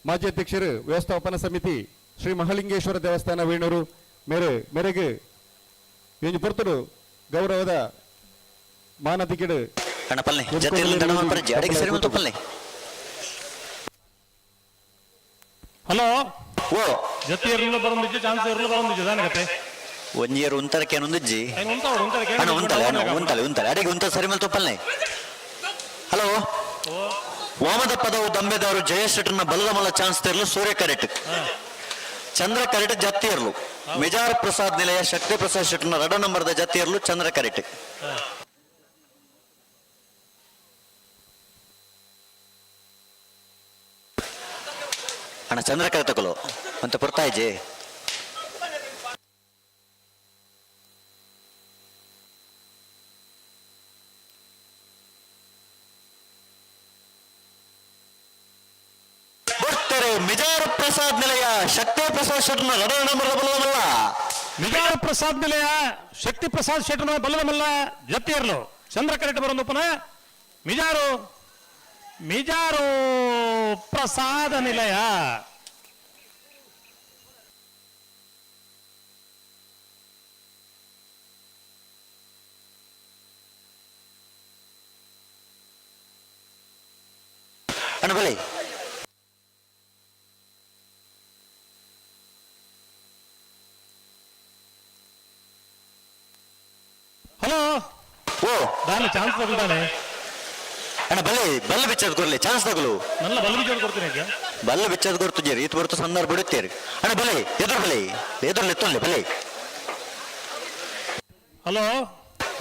ಮಾಜಿ ಅಧ್ಯಕ್ಷರು, ವ್ಯವಸ್ಥಾಪನಾ ಸಮಿತಿ, ಶ್ರೀ ಮಹಾಲಿಂಗೇಶ್ವರ ದೇವಸ್ಥಾನ ವೇಣೂರು ಮೇರೆ ಮೇರೆಗೆ ಈ ಒಂಜಿ ಪೊರ್ತುಡು ಗೌರವದ ಮಾನದಿಕೆಡು. ಅಣ್ಣ ಪಲ್ಲೆ, ಜೊತೆ ಅಡಿಗೆ ಸರಿ ಮತ್ತು ಪಲ್ಲೆ. ಹಲೋ. ಓ. ಜೊತೆ ಇರಲು ಬರೊಂದಿಜ್ಜಿ, ಚಾನ್ಸ್ ಇರಲು ಬರೊಂದಿಜ್ಜಿ ದಾನ ಕತೆ. ಒಂಜಿ ಇಯರ್ ಉಂತರ ಕೇನೊಂದಿಜ್ಜಿ. ಐನ್ ಉಂತಾವಡು, ಉಂತರ ಕೇನ. ಅಣ್ಣ ಉಂತಲೆ, ಅಣ್ಣ ಉಂತಲೆ, ಉಂತಲೆ, ಅಡಿಗೆ ಉಂತ ಸರಿ ಮಲ್ತು ಪಲ್ಲೆ. ಹಲೋ, ವಾಮದ ಪದವು ದಂಬೆದವರು ಜಯೇಶ್ ಶೆಟ್ಟರ್ನ ಬಲದ ಮಲ್ಲ ಚಾನ್ಸ್ ತೆರಲು ಸೂರ್ಯ ಕರೆಟ್, ಚಂದ್ರ ಕರೆಟ್ ಜತ್ತಿ ಇರ್ಲು. ಮೆಜಾರ್ ಪ್ರಸಾದ್ ನಿಲಯ ಶಕ್ತಿ ಪ್ರಸಾದ್ ಶೆಟ್ಟರ್ನ ರಡ ನಂಬರ್ದ ಜತ್ತಿ ಇರ್ಲು ಚಂದ್ರ ಕರೆಟ್. ಅಣ್ಣ ಚಂದ್ರ ಕರೆ ತಗೊಳ್ಳೋ ಅಂತ ಪೊರ್ತಾಯ್ಜೆ. ಬರ್ತಾರೆ ಮಿಜಾರ್ ಪ್ರಸಾದ್ ನಿಲಯ ಶಕ್ತಿ ಪ್ರಸಾದ್ ಶೆಟ್ಟರ್ನ ರಡ ನಂಬರ್ದ ಬಲದ ಮಲ್ಲ. ಮಿಜಾರ್ ಪ್ರಸಾದ್ ನಿಲಯ ಶಕ್ತಿ ಪ್ರಸಾದ್ ಶೆಟ್ಟರ್ನ ಬಲದ ಮಲ್ಲ ಜತ್ತಿ ಇರ್ಲು ಚಂದ್ರ ಕರೆಟ್ ಬರೊಂದುಪ್ಪನ ಮಿಜಾರು ಮಿಜಾರು ಪ್ರಸಾದ ನಿಲಯ. ಅಣ್ಣ ಬಲೆ. ಹಲೋ. ಓ. ದಾನೆ ಚಾನ್ಸ್ ತಗೊಳ್ತಾನೆ. ಅಣ್ಣ ಬಲ್ಲೆ, ಬಲ್ಲ ಬಿಚ್ಚದ್ ಕೊರ್ಲೆ, ಚಾನ್ಸ್ ತಗೊಳ್ಳು. ನನ್ನ ಬಲ್ಲ ಬಿಚ್ಚೋದು ಕೊಡ್ತೀನಿ ಈಗ. ಬಲ್ಲ ಬಿಚ್ಚದ್ ಕೊಡ್ತಿದ್ದೀರಿ, ಈತ ಬರ್ತು ಸಂದರ್ಭ ಬಿಡುತ್ತೀರಿ. ಅಣ್ಣ ಬಲೆ, ಎದುರು ಬಲೆ, ಎದುರು ಎತ್ತೊಲ್ಲೆ ಬಲೆ. ಹಲೋ.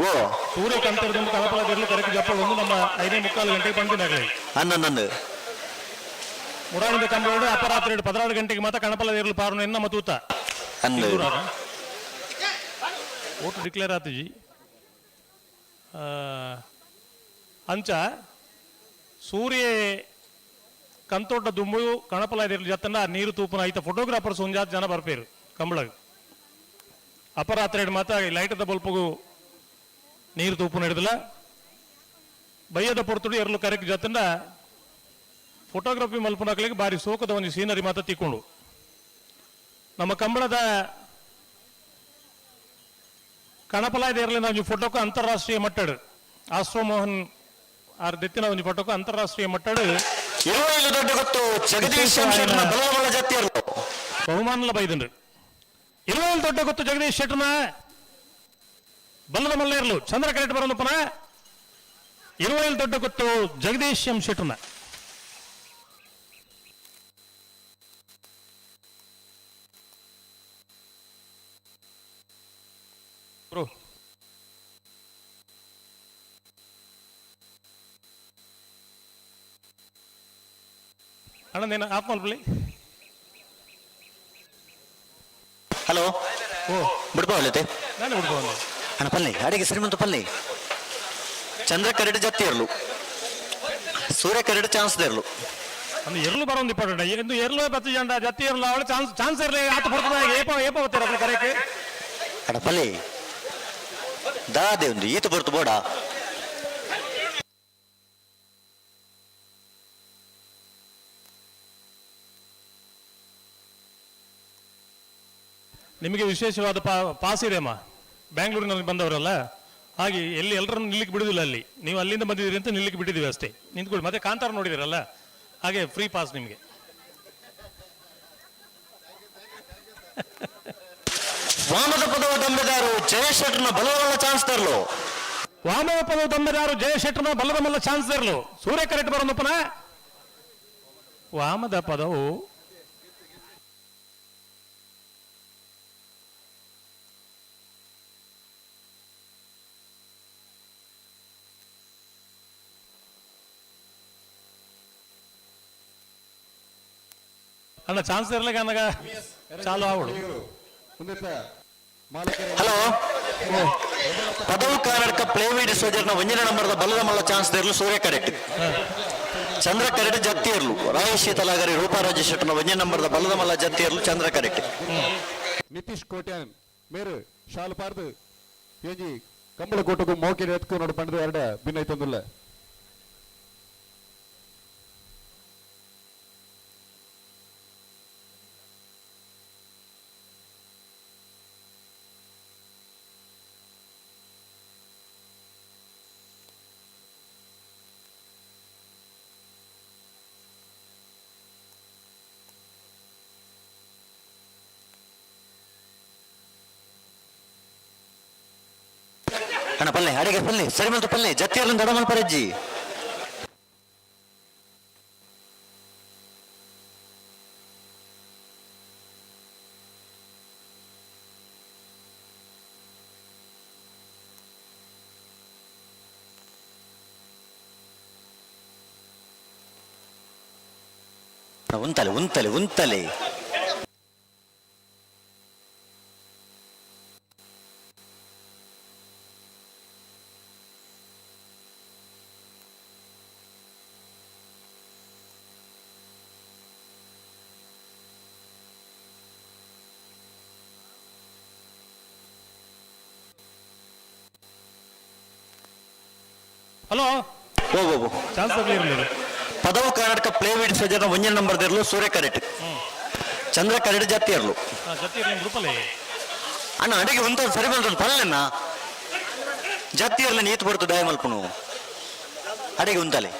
ಓ. ಸೂರ್ಯಕಾಂತರದಿಂದ ಕಳಪಳದಿರಲು ಕರೆಕ್ಟ್ ಜಪ್ಪಳು ಒಂದು ನಮ್ಮ 5:45 ಗಂಟೆಗೆ ಬಂದಿನಾಗಲಿ. ಅನ್ನೊಂದೊಂದು. ಮುರಾಣಿಂದ ಕಂಬಳೋಡು ಅಪರಾತ್ರಿ 16 ಗಂಟೆಗೆ ಮಾತ್ರ ಕಣಪಲದಿರಲು ಪಾರುನ ನಮ್ಮ ತೂತ. ಅಂದು. ಓಟು ಡಿಕ್ಲೇರ್ ಆತಿಜಿ. ಅಂಚ ಸೂರ್ಯ ಕಂತೋಟ ದುಂಬು ಕಣಪಲ ಇರಲಿ ಜತ್ತನ ನೀರು ತೂಪುನ ಐತ ಫೋಟೋಗ್ರಾಫರ್ಸ್ ಒಂಜಾತ್ ಜನ ಬರ್ಪೇರು ಕಂಬಳಗ್. ಅಪರಾತ್ರಿ ಮಾತ್ರ ಲೈಟದ ಬಲ್ಪಗು ನೀರು ತೂಪು ಹಿಡಿದಿಲ್ಲ. ಬಯ್ಯದ ಪೊರ್ತುಡು ಎರಲು ಕರೆಕ್ಟ್ ಜತ್ತಂಡ ಫೋಟೋಗ್ರಫಿ ಮಲ್ಪುನಕ್ಲಿಗೆ ಬಾರಿ ಸೋಕದ ಒಂದು ಸೀನರಿ ಮಾತ್ರ ತಿಕ್ಕೊಂಡು. ನಮ್ಮ ಕಂಬಳದ ಕಣಪಲಾಯದ ಇರಲಿನ ಒಂಜಿ ಫೋಟೋಕು ಅಂತಾರಾಷ್ಟ್ರೀಯ ಮಟ್ಟಡು ಆಸ್ಟ್ರೋ ಮೋಹನ್ ಆರ್ ದೆತ್ತಿನ ಒಂಜಿ ಫೋಟೋಕು ಅಂತಾರಾಷ್ಟ್ರೀಯ ಮಟ್ಟಡು ಇರುವೈಲು ದೊಡ್ಡ ಗೊತ್ತು ಜಗದೀಶ್ ಶೆಟ್ಟರ್ನ ಬಲದ ಮಲ್ಲ ಜತ್ತಿ ಇರ್ಲು. ಬಹುಮಾನಲ ಬೈದನ್ರಿ. ಇರುವೈಲು ದೊಡ್ಡ ಗೊತ್ತು ಜಗದೀಶ್ ಶೆಟ್ಟರ್ನ ಬಲ್ಲದ ಮಲ್ಲ ಇರಲು ಚಂದ್ರ ಕರೆಕ್ಟ್ ಬರೋದಪ್ಪನ ಇರುವೈಲು ದೊಡ್ಡ ಗೊತ್ತು ಜಗದೀಶ್ ಎಂ ಶೆಟ್ಟರ್ನ. ಬ್ರೋ ಅಣ್ಣ ನೀನು ಆಫ್ ಮಲ್ಪಲಿ. ಹಲೋ. ಓ. ಬಿಡ್ಬೋಲತೆ. ನಾನು ಬಿಡ್ಬೋದು. ಅಣ್ಣ ಪಲ್ಲೆ, ಅಡಿಗೆ ಶ್ರೀಮಂತ ಪಲ್ಲೆ. ಚಂದ್ರ ಕರೆಡ್ ಜತ್ತಿ ಇರ್ಲು, ಸೂರ್ಯ ಕರೆಡ್ ಚಾನ್ಸ್ ಇರ್ಲು. ಅಂದ್ರೆ ಎರ್ಲು ಬರೋದು ಇಂಪಾರ್ಟೆಂಟ್. ಎಂದು ಎರ್ಲು ಬತ್ತು ಜಂಡ ಜತ್ತಿ ಇರ್ಲು ಅವಳು ಚಾನ್ಸ್ ಚಾನ್ಸ್ ಇರಲಿ ಆತ ಬರ್ತದ ಏಪ ಏಪ ಬರ್ತೀರ ಅದ್ರ ಕರೆಕ್. ಅಣ್ಣ ಪಲ್ಲೆ ದಾದೆ ಒಂದು ಈತ ಬರ್ತು ಬೋಡ. ನಿಮಗೆ ವಿಶೇಷವಾದ ಪಾಸ್ ಇದೆ ಅಮ್ಮ, ಬ್ಯಾಂಗ್ಳೂರಿನಲ್ಲಿ ಬಂದವರಲ್ಲ, ಹಾಗೆ ಎಲ್ಲಿ ಎಲ್ಲರನ್ನು ನಿಲ್ಲಿಕ್ಕೆ ಬಿಡುವುದಿಲ್ಲ ಅಲ್ಲಿ, ನೀವು ಅಲ್ಲಿಂದ ಬಂದಿದ್ದೀರಿ ಅಂತ ನಿಲ್ಲಿಕ್ಕೆ ಬಿಟ್ಟಿದ್ದೀವಿ ಅಷ್ಟೇ. ನಿಂತ್ಕೊಳ್ಳಿ. ಮತ್ತೆ ಕಾಂತಾರ ನೋಡಿದಿರಲ್ಲ, ಹಾಗೆ ಫ್ರೀ ಪಾಸ್ ನಿಮಗೆ. ವಾಮದ ಪದವ ದಂಬೆದಾರು ಜಯಶೆಟ್ಟರ್ನ ಬಲವಲ್ಲ ಚಾನ್ಸ್ ತರಲು. ವಾಮದ ಪದವ ದಂಬೆದಾರು ಜಯಶೆಟ್ಟರ್ನ ಬಲದ ಮಲ್ಲ ಚಾನ್ಸ್ ತರಲು. ಸೂರ್ಯ ಕರೆಕ್ಟ್ ಬರೋದಪ್ಪನ. ವಾಮದ ಪದವು ಅಣ್ಣ ಚಾನ್ಸ್ ಇರ್ಲಿಕ್ಕೆ ಅನ್ನಗ ಚಾಲು ಆವಡು. ಹಲೋ, ಪದವು ಕರ್ನಾಟಕ ಪ್ಲೇವಿಡ್ ಸೋಜರ್ನ ಒಂದನೇ ನಂಬರ್ದ ಬಲದ ಮಲ್ಲ ಚಾನ್ಸ್ ಇರಲು ಸೂರ್ಯ ಕರೆಕ್ಟ್, ಚಂದ್ರ ಕರೆಕ್ಟ್ ಜತ್ತಿ ಇರಲು. ರಾಯೇಶ್ ತಲಾಗರಿ ರೂಪಾ ರಾಜೇಶ್ ಶೆಟ್ಟರ್ನ ಒಂದನೇ ನಂಬರ್ದ ಬಲದ ಮಲ್ಲ ಜತ್ತಿ ಇರಲು ಚಂದ್ರ ಕರೆಕ್ಟ್. ನಿತೀಶ್ ಕೋಟ್ಯಾನ್ ಮೇರು ಶಾಲು ಪಾರ್ದು ಏಜಿ ಕಂಬಳ ಕೋಟಗೂ ಮೋಕೆ ಎತ್ಕು ನೋಡು ಪಂಡದು ಎರಡ ಭಿನ್ನೈತೊಂದುಲ್ಲ. ಅಣ್ಣ ಪಲ್ಲೆ ಅಡಿಗೆ ಪಲ್ಲೆ ಸರಿ ಬಂತು ಪಲ್ಲೆ ಜತ್ತಿಯರ್ಲನ್ ದೊಡ್ಡ ಪರಜ್ಜಿ. ಉಂತಲೆ ಉಂತಲೆ ಉಂತಲೆ. ಹಲೋ, ಹೋಗು. ಚಾನ್ಸ್ ಇರಲಿಲ್ಲ. ಪದವು ಕರ್ನಾಟಕ ಪ್ಲೇವಿಡ್ ಸಜರ್ನ ಒಂದನೇ ನಂಬರ್ ಇರಲು ಸೂರ್ಯ ಕರೆಕ್ಟ್, ಚಂದ್ರ ಕರೆಕ್ಟ್ ಜತ್ತಿ ಇರಲು. ಜತ್ತಿ ಇರಲಿ ಗ್ರೂಪಲ್ಲಿ. ಅಣ್ಣ ಅಡಿಗೆ ಒಂತ ಸರಿ ಬಂತು ಪಲ್ಲೆನ ಜತ್ತಿ ಇರಲಿ ನೀತು ಬರ್ತದೆ ದಯಮಲ್ಪುನು ಅಡಿಗೆ ಉಂತಲೆ.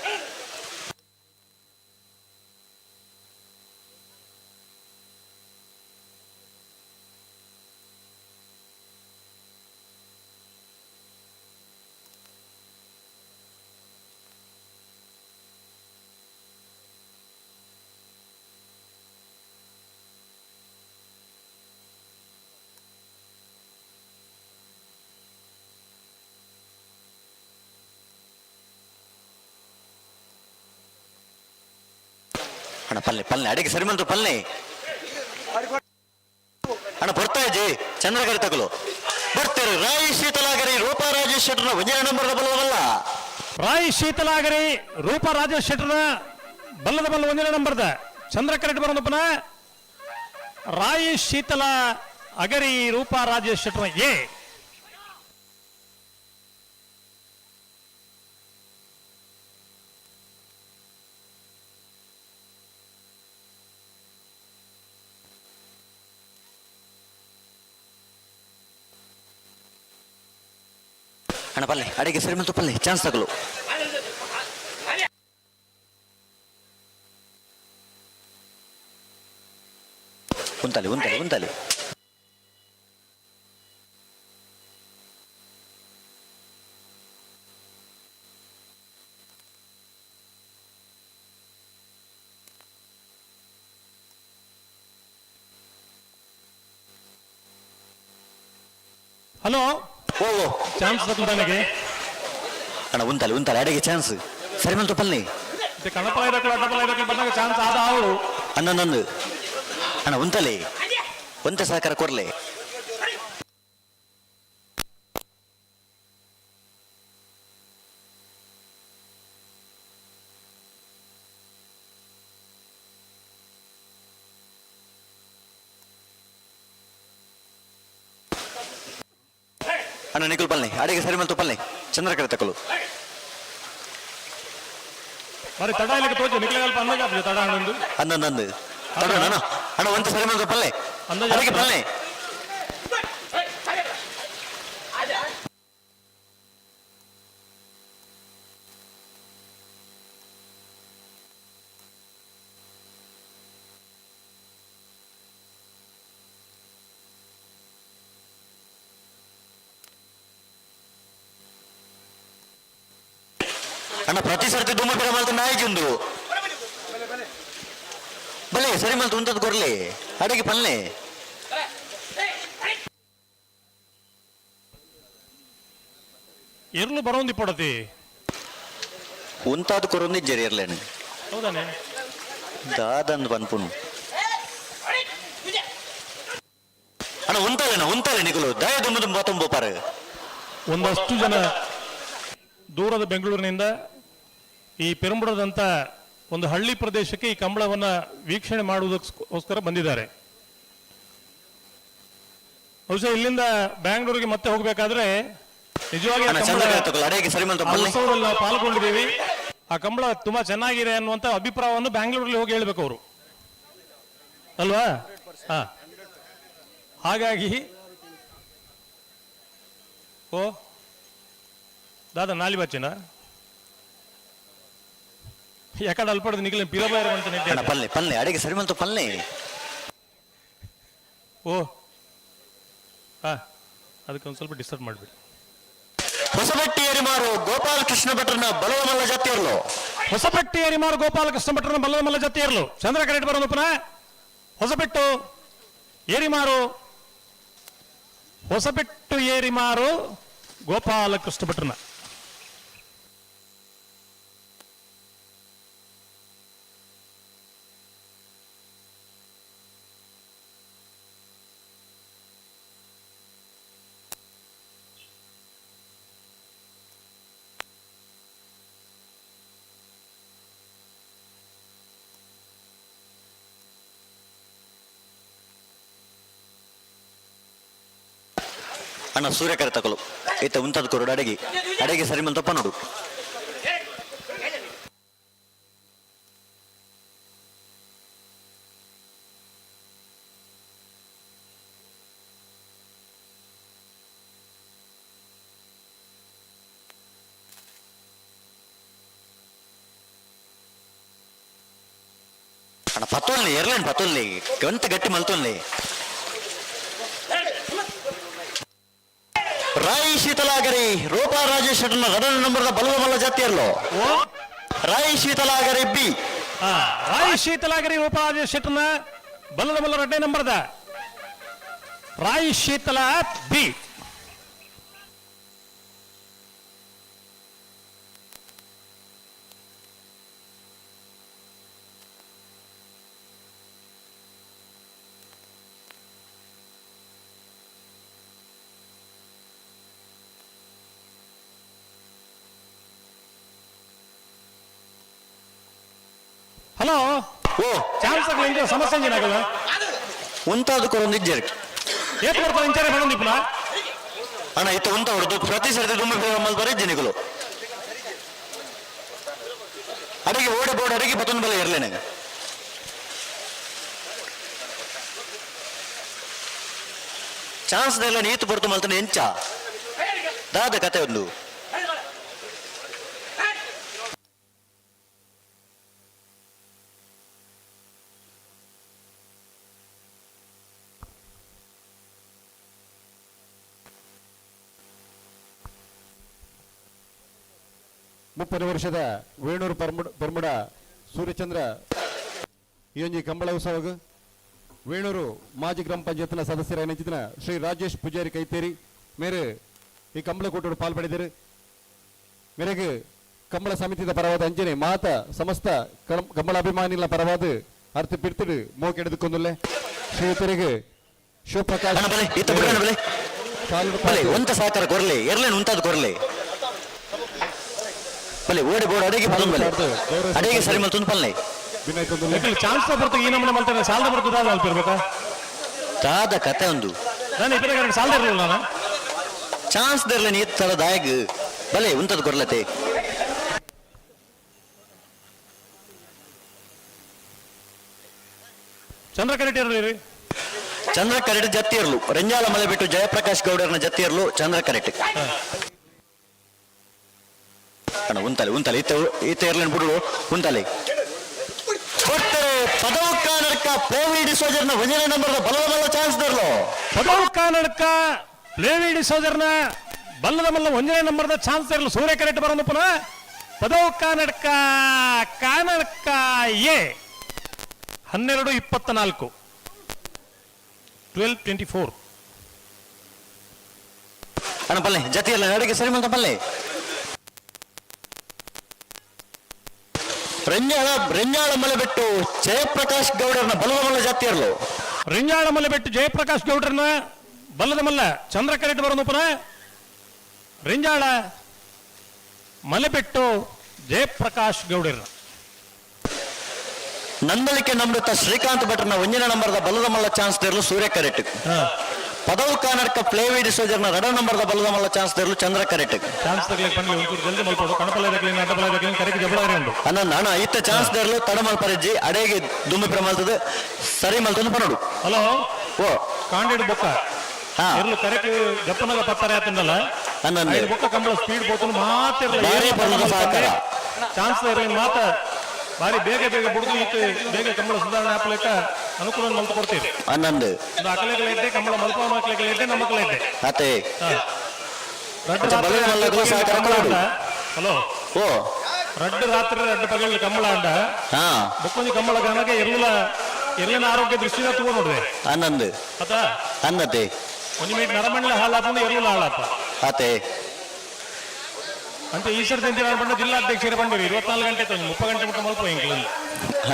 ಅಣ್ಣ ಪಲ್ಲೆ ಪಲ್ಲೆ ಅಡಿಗೆ ಸರಿ ಬಂತು ಪಲ್ಲೆ. ಅಣ್ಣ ಬರ್ತಾ ಇಜ್ಜಿ ಚಂದ್ರಗರಿ ತಗಲು ಬರ್ತಾರೆ. ರಾಯಿ ಶೀತಲಾಗರಿ ರೂಪಾ ರಾಜೇಶ್ ಶೆಟ್ಟರ್ನ ಒಂದನೇ ನಂಬರ್ ಬಲ್ಲವಲ್ಲ. ರಾಯಿ ಶೀತಲಾಗರಿ ರೂಪಾ ರಾಜೇಶ್ ಶೆಟ್ಟರ್ನ ಬಲ್ಲದ ಬಲ್ಲ ಒಂದನೇ ನಂಬರ್ದ ಚಂದ್ರ ಕರೆಕ್ಟ್ ಬರೋದಪ್ಪನ. ರಾಯಿ ಶೀತಲ ಅಗರಿ ರೂಪಾ ರಾಜೇಶ್ ಶೆಟ್ಟರ್ನ ಎ. ಅಣ್ಣ ಪಲ್ಲೆ ಅಡಿಗೆ ಸರಿ ಬಂತು ಪಲ್ಲೆ ಚಾನ್ಸ್ ತಗಲು. ಉಂತಲೆ ಉಂತಲೆ ಉಂತಲೆ. ಹಲೋ, ಓ ಚಾನ್ಸ್ ತಗೊಂಡನಿಗೆ. ಅಣ್ಣ ಉಂತಲೆ ಉಂತಲೆ ಅಡಿಗೆ ಚಾನ್ಸ್ ಸರಿ ಬಂತು ಪಲ್ಲೆ. ಬಂದಾಗ ಚಾನ್ಸ್ ಆದ ಅವಳು. ಅಣ್ಣ ನಂದು ಅಣ್ಣ ಉಂತಲೆ ಒಂತೆ ಸಹಕಾರ ಕೊರ್ಲೆ. ಅಣ್ಣ ನಿಖಿಲ್ ಪಲ್ಲೆ ಅಡಿಗೆ ಸರಿ ಮಲ್ತು ಪಲ್ಲೆ ಚಂದ್ರಕರ ತಕಲು. ಬಾರಿ ತಡ ಇಲ್ಲಕ್ಕೆ ತೋಚು ನಿಖಿಲ್ ಅಂದಾಜು ಆಗ್ತದೆ ತಡ ಹಣ್ಣೊಂದು. ಅಂದಂದು ತಡ ಅಣ್ಣ ಅಣ್ಣ ಒಂತೆ ಸರಿ ಮಲ್ತು ಪಲ್ಲೆ ಅಡಿಗೆ ಪಲ್ಲೆ. ಅಣ್ಣ ಪ್ರತಿ ಸರ್ತಿ ದುಮ್ಮ ಪಿರ ಮಲ್ತ ನಾಯಿಜುಂದು ಬಲೆ ಸರಿ ಮಲ್ತು ಉಂತದ್ ಕೊರ್ಲಿ ಅಡಿಗೆ ಪಲ್ಲೆ. ಎರ್ಲು ಬರೋಂದಿ ಪಡತಿ. ಉಂತಾದ್ ಕೊರೊಂದಿಜ್ಜರಿ ಎರ್ಲೇನು. ಹೌದಾನೆ? ದಾದಂದ್ ಪನ್ಪುನು ಅಣ್ಣ ಉಂತಾಲೇನ ಉಂತಾಲೆ ನಿಕುಲು ದಯ ದುಮ್ಮ ದುಮ್ಮ ತುಂಬು ಪಾರು. ಒಂದಷ್ಟು ಜನ ದೂರದ ಬೆಂಗಳೂರಿನಿಂದ ಈ ಪೆರುಂಬುಡದಂತ ಒಂದು ಹಳ್ಳಿ ಪ್ರದೇಶಕ್ಕೆ ಈ ಕಂಬಳವನ್ನ ವೀಕ್ಷಣೆ ಮಾಡುವುದಕ್ಕೋಸ್ಕರ ಬಂದಿದ್ದಾರೆ. ಬಹುಶಃ ಇಲ್ಲಿಂದ ಬ್ಯಾಂಗ್ಳೂರಿಗೆ ಮತ್ತೆ ಹೋಗ್ಬೇಕಾದ್ರೆ ನಿಜವಾಗಿ ಆ ಅಣ್ಣ, ಕಂಬಳ ಚಂದ್ರ ತಗೊಳ್ಳಿ, ಅಡಿಗೆ ಸರಿ ಮಾಡ್ತಾ ಆ ಬನ್ನಿ. ಉತ್ಸವದಲ್ಲಿ ನಾವು ಪಾಲ್ಗೊಂಡಿದ್ದೀವಿ, ಆ ಕಂಬಳ ತುಂಬಾ ಚೆನ್ನಾಗಿದೆ ಅನ್ನುವಂತ ಅಭಿಪ್ರಾಯವನ್ನು ಬ್ಯಾಂಗ್ಳೂರಲ್ಲಿ ಹೋಗಿ ಹೇಳ್ಬೇಕು ಅವರು, ಅಲ್ವಾ? ಹಾಗಾಗಿ ಓ ದಾದಾ ನಾಲಿ ಬಚ್ಚಿನ ಯಾಕಡೆ ಅಲ್ಪಡದ ನಿಖಿಲ ಪಿರಬಾರ ಅಂತ ನಿದ್ದೆ. ಅಣ್ಣ ಪಲ್ಲೆ ಪಲ್ಲೆ ಅಡಿಗೆ ಸರಿ ಮಾಡ್ತು ಪಲ್ಲೆ. ಓ ಅದಕ್ಕೆ ಒಂದು ಸ್ವಲ್ಪ ಡಿಸ್ಟರ್ಬ್ ಮಾಡಿಬಿಡಿ. ಹೊಸಬಟ್ಟಿ ಎರಿಮಾರು ಗೋಪಾಲ ಕೃಷ್ಣ ಭಟ್ರನ ಬಲವ ಮಲ್ಲ ಜತ್ತಿಯರ್ಲು. ಹೊಸಬಟ್ಟಿ ಎರಿಮಾರು ಗೋಪಾಲ ಕೃಷ್ಣ ಭಟ್ರನ ಬಲವ ಮಲ್ಲ ಜತ್ತಿಯರ್ಲು. ಚಂದ್ರ ಕರೆಕ್ಟ್ ಬರೋದು ಪುನಃ. ಹೊಸಬೆಟ್ಟು ಏರಿಮಾರು, ಹೊಸಬೆಟ್ಟು ಏರಿಮಾರು ಗೋಪಾಲ ಕೃಷ್ಣ ಭಟ್ರನ. ಅಣ್ಣ ಸೂರ್ಯಕರ ತಕಲು ಈತ ಉಂತದ ಕೊರಡು ಅಡಗಿ ಅಡಗೆ ಸರಿ ಮಂತಪ್ಪ ನೋಡು. ಅಣ್ಣ ಪತ್ತೊಲ್ಲಿ ಎರ್ಲೇನ್ ಪತ್ತೊಲ್ಲಿ ಗಂತ ಗಟ್ಟಿ ಮಲ್ತೊಲ್ಲಿ. ರಾಯಿ ಶೀತಲಾಗರಿ ರೂಪಾ ರಾಜೇಶ್ ರಡನ ನಂಬರ್ದ ಬಲವ ಮಲ್ಲ ಜಾತಿಯರ್ಲು. ರಾಯಿ ಶೀತಲಾಗರಿ ಬಿ. ರಾಯಿ ಶೀತಲಾಗರಿ ರೂಪಾ ರಾಜೇಶ್ ಶೆಟ್ಟನ ಬಲದ ಮಲ್ಲ ರಡ್ಡೆ ನಂಬರ್ದ ರಾಯಿ ಶೀತಲ ಬಿ. ಹಲೋ ಓ ಚಾನ್ಸ್ ಆಗಲ್ಲ ಇಂಜ ಸಮಸ್ಯೆ ಇಂಜಿನ್ ಆಗಲ್ಲ. ಉಂತಾದ ಕೊರೊಂದು ಇಜ್ಜರಿ. ಏತ್ ಕೊಡ್ತಾರೆ ಇಂಚಾರೆ ಬರೋದು ಪುನಃ. ಅಣ್ಣ ಇತ್ತ ಉಂತ ಹೊಡೆದು ಪ್ರತಿ ಸರ್ತಿ ದುಮ್ಮ ಮಲ್ ಬರೀ ಜಿನಿಗಳು ಅಡಿಗೆ ಓಡಿ ಬೋರ್ಡ್ ಅಡಿಗೆ ಬತ್ತೊಂದು ಬಲ ಇರಲೇನೆ. ಚಾನ್ಸ್ ಎಲ್ಲ ನೀತು ಪೊರ್ತು ಮಲ್ತಾನೆ ಎಂಚ ದಾದ ಕತೆ ಒಂದು. 30 ವರ್ಷದ ವೇಣೂರು ಪರ್ಮುಡ ಸೂರ್ಯಚಂದ್ರ ಈ ಕಂಬಳ ಉತ್ಸವಗ ವೇಣೂರು ಮಾಜಿ ಗ್ರಾಮ ಪಂಚಾಯತ್ನ ಸದಸ್ಯರಾಗಿದ್ದ ಶ್ರೀ ರಾಜೇಶ್ ಪೂಜಾರಿ ಕೈತೇರಿ ಮೇರೆ ಈ ಕಂಬಳ ಕೂಟೋಡು ಪಾಲ್ಪಡೆದರು. ಮೇರೆಗೆ ಕಂಬಳ ಸಮಿತಿದ ಪರವಾದ ಅಂಜನೆ ಮಾತ ಸಮಸ್ತ ಕಂಬಳ ಅಭಿಮಾನಿಗಳ ಪರವಾದ ಅರ್ಥ ಬಿಡ್ತಿಡು ಮೋಕೆ ಹಿಡಿದುಕೊಂದುಲ್ಲೆ ಶ್ರೀಯುತರಿಗೆ ಶಿವಪ್ರಕಾಶ್ ಒಂತ ಸಹಕಾರ ಕೊರ್ಲಿ ಎರ್ಲೇನು ಉಂತಾದ್ ಕೊರ್ಲಿ ಬಲೆ ಓಡಿ ಬೋರ್ಡ್ ಅಡಿಗೆ ಪದಂ ಬಲೆ ಅಡಿಗೆ ಸರಿ ಮಲ್ತೊಂದು ಪಲ್ಲೆ. ಚಾನ್ಸ್ ಬರ್ತದೆ ಈ ನಮ್ಮನೆ ಮಲ್ತಾರೆ ಸಾಲದ ಬರ್ತದ ಅಲ್ಪ ಇರ್ಬೇಕಾ ದಾದ ಕತೆ ಒಂದು. ನಾನು ಇಬ್ಬರಿಗೆ ಸಾಲದ ಇರಲಿಲ್ಲ ನಾನು. ಚಾನ್ಸ್ ದರ್ಲೆ ನೀ ತರ ದಾಯಗ್ ಬಲೆ ಉಂತದ್ ಕೊರ್ಲತೆ. ಚಂದ್ರ ಕರೆಕ್ಟ್ ಇರಲಿ. ಚಂದ್ರ ಕರೆಕ್ಟ್ ಜತ್ತಿ ಇರ್ಲು ರಂಜಾಲ ಮಲೆ ಬಿಟ್ಟು ಜಯಪ್ರಕಾಶ್ ಗೌಡರನ ಜತ್ತಿ ಇರ್ಲು ಚಂದ್ರ ಕರೆಕ್ಟ್. ಅಣ್ಣ ಉಂತಲೆ ಉಂತಲೆ ಇತ್ತ ಇತ್ತ ಇರ್ಲೇನು ಬಿಡು ಉಂತಲೆ. ಕೊಟ್ಟರೆ ಪದವು ಕಾನಡ್ಕ ಪ್ಲೇವಿ ಡಿಸೋಜರ್ನ ಒಂದನೇ ನಂಬರ್ದ ಬಲದ ಮಲ್ಲ ಚಾನ್ಸ್ ದರ್ಲು. ಪದವು ಕಾನಡ್ಕ ಪ್ಲೇವಿ ಡಿಸೋಜರ್ನ ಬಲ್ಲದ ಮಲ್ಲ ಒಂದನೇ ನಂಬರ್ದ ಚಾನ್ಸ್ ಇರಲು ಸೂರ್ಯ ಕರೆಕ್ಟ್ ಬರೋದು ಪುನಃ. ಪದವು ಕಾನಡ್ಕ ಕಾನಡ್ಕ ಎ 12:24 12:24. ಅಣ್ಣ ಪಲ್ಲೆ ಜತಿಯಲ್ಲ ಅಡಿಗೆ ಸರಿ ಮಂತ ಪಲ್ಲೆ. ರೆಂಜಾಳ ರೆಂಜಾಳ ಮಲೆಬೆಟ್ಟು ಜಯಪ್ರಕಾಶ್ ಗೌಡರನ್ನ ಬಲದ ಮಲ್ಲ ಜಾತಿಯರ್ಲು. ರೆಂಜಾಳ ಮಲೆಬೆಟ್ಟು ಜಯಪ್ರಕಾಶ್ ಗೌಡರನ್ನ ಬಲ್ಲದ ಮಲ್ಲ ಚಂದ್ರಕರೆಟ್ ಬರೋನುಪನ ರೆಂಜಾಳ ಮಲೆಬೆಟ್ಟು ಜಯಪ್ರಕಾಶ್ ಗೌಡರನ್ನ. ನಂದಳಿಕೆ ನಮೃತ ಶ್ರೀಕಾಂತ್ ಭಟ್ರನ ಒಂದಿನ ನಂಬರ್ದ ಬಲದ ಮಲ್ಲ ಚಾನ್ಸ್ ದೇರ್ಲು ಸೂರ್ಯ ಕರೆಟ್. ಪದವು ಕಾನಡ್ಕ ಪ್ಲೇವಿ ಡಿಸೋಜರ್ನ ರಡ ನಂಬರ್ದ ಬಲದ ಮಲ್ಲ ಚಾನ್ಸ್ ದೇರ್ಲು ಚಂದ್ರ ಕರೆಟ್. ಚಾನ್ಸ್ ತಗ್ಲಿಕ್ಕೆ ಪನ್ಲಿ ಒಂಚೂರು ಜಲ್ದಿ ಮಲ್ಪಡು ಕಣಪಲ್ಲ ದಕ್ಲಿನ ಅಡ್ಡಪಲ್ಲ ದಕ್ಲಿನ ಕರೆಕ್ ಜಬಳಾರಿ ಉಂಡು. ಅಣ್ಣ ಅಣ್ಣ ಇತ್ತ ಚಾನ್ಸ್ ದೇರ್ಲು ತಡ ಮಲ್ಪರಿಜ್ಜಿ ಅಡೆಗೆ ದುಮ್ಮಿ ಪ್ರಮಲ್ತದ ಸರಿ ಮಲ್ತಂದು ಪನೋಡು. ಹಲೋ ಓ ಕಾಂಡೆಡ್ ಬೊಕ್ಕ ಇರ್ಲು ಕರೆಕ್ ಜಪ್ಪನಗ ಪತ್ತಾರೆ ಆತಂದಲ್ಲ ಅನ್ನಂದೆ. ಐದು ಬೊಕ್ಕ ಕಂಬಳ ಸ್ಪೀಡ್ ಬೋತನು ಮಾತಿರ್ಲ ಭಾರಿ ಬಲದ ಸಹಕಾರ. ಚಾನ್ಸ್ ದೇರ್ಲಿನ ಮಾತ ಬಾರಿ ಬೇಗ ಬೇಗ ಬುಡ್ದು ಇತ್ತು ಬೇಗ ಕಂಬಳ ಸುಧಾರಣೆ ಆಪಲೇಕ ಅನುಕೂಲ ಮಲ್ತು ಕೊಡ್ತೀರಿ. ಅನ್ನಂದು. ಒಂದು ಅಕಲೆಗಳ ಇದ್ದೆ ಕಂಬಳ ಮಲ್ಪ ಮಕ್ಕಳಿಗೆ ಇದ್ದೆ ನಮ್ಮ ಮಕ್ಕಳ ಇದ್ದೆ. ಅತೆ. ರಡ್ಡು ಅಚ್ಚ, ಬಲದ ರಾತ್ರಿ ಮಲ್ಲಗಳು ರಡ್ಡು ಸಹಕಾರ ಪಗಲು ಕೊಡು. ಅಂಡ. ಹಲೋ. ಓ. ರಡ್ಡು ರಾತ್ರಿ ರಡ್ಡು ಪಗಲು ಕಂಬಳ ಅಂಡ. ಬೊಕ್ಕೊಂಜಿ ಕಂಬಳ ಗನಗೆ ಇರ್ಲಿಲ್ಲ ಎಲ್ಲಿನ ಆರೋಗ್ಯ ದೃಷ್ಟಿನ ತಗೋ ನೋಡ್ರಿ. ಅನ್ನಂದು. ಅತ? ಅನ್ನತೆ. ಒಂಜಿ ಮೀಟ್ ನರಮಂಡಲ ಹಾಳಾತಂದ್ರೆ ಎರ್ಲಿಲ್ಲ ಹಾಳಾತ. ಅತೆ. ಅಂತ ಈಶ್ವರ ಜಯಂತಿ ಬಣ್ಣ ಜಿಲ್ಲಾಧ್ಯಕ್ಷರ ಬಂದಿರಿ 24 ಗಂಟೆ ತಂದು 30 ಗಂಟೆ ಮುಟ್ಟ ಮಲ್ಪ ಇಂಕ್ಲಂದು.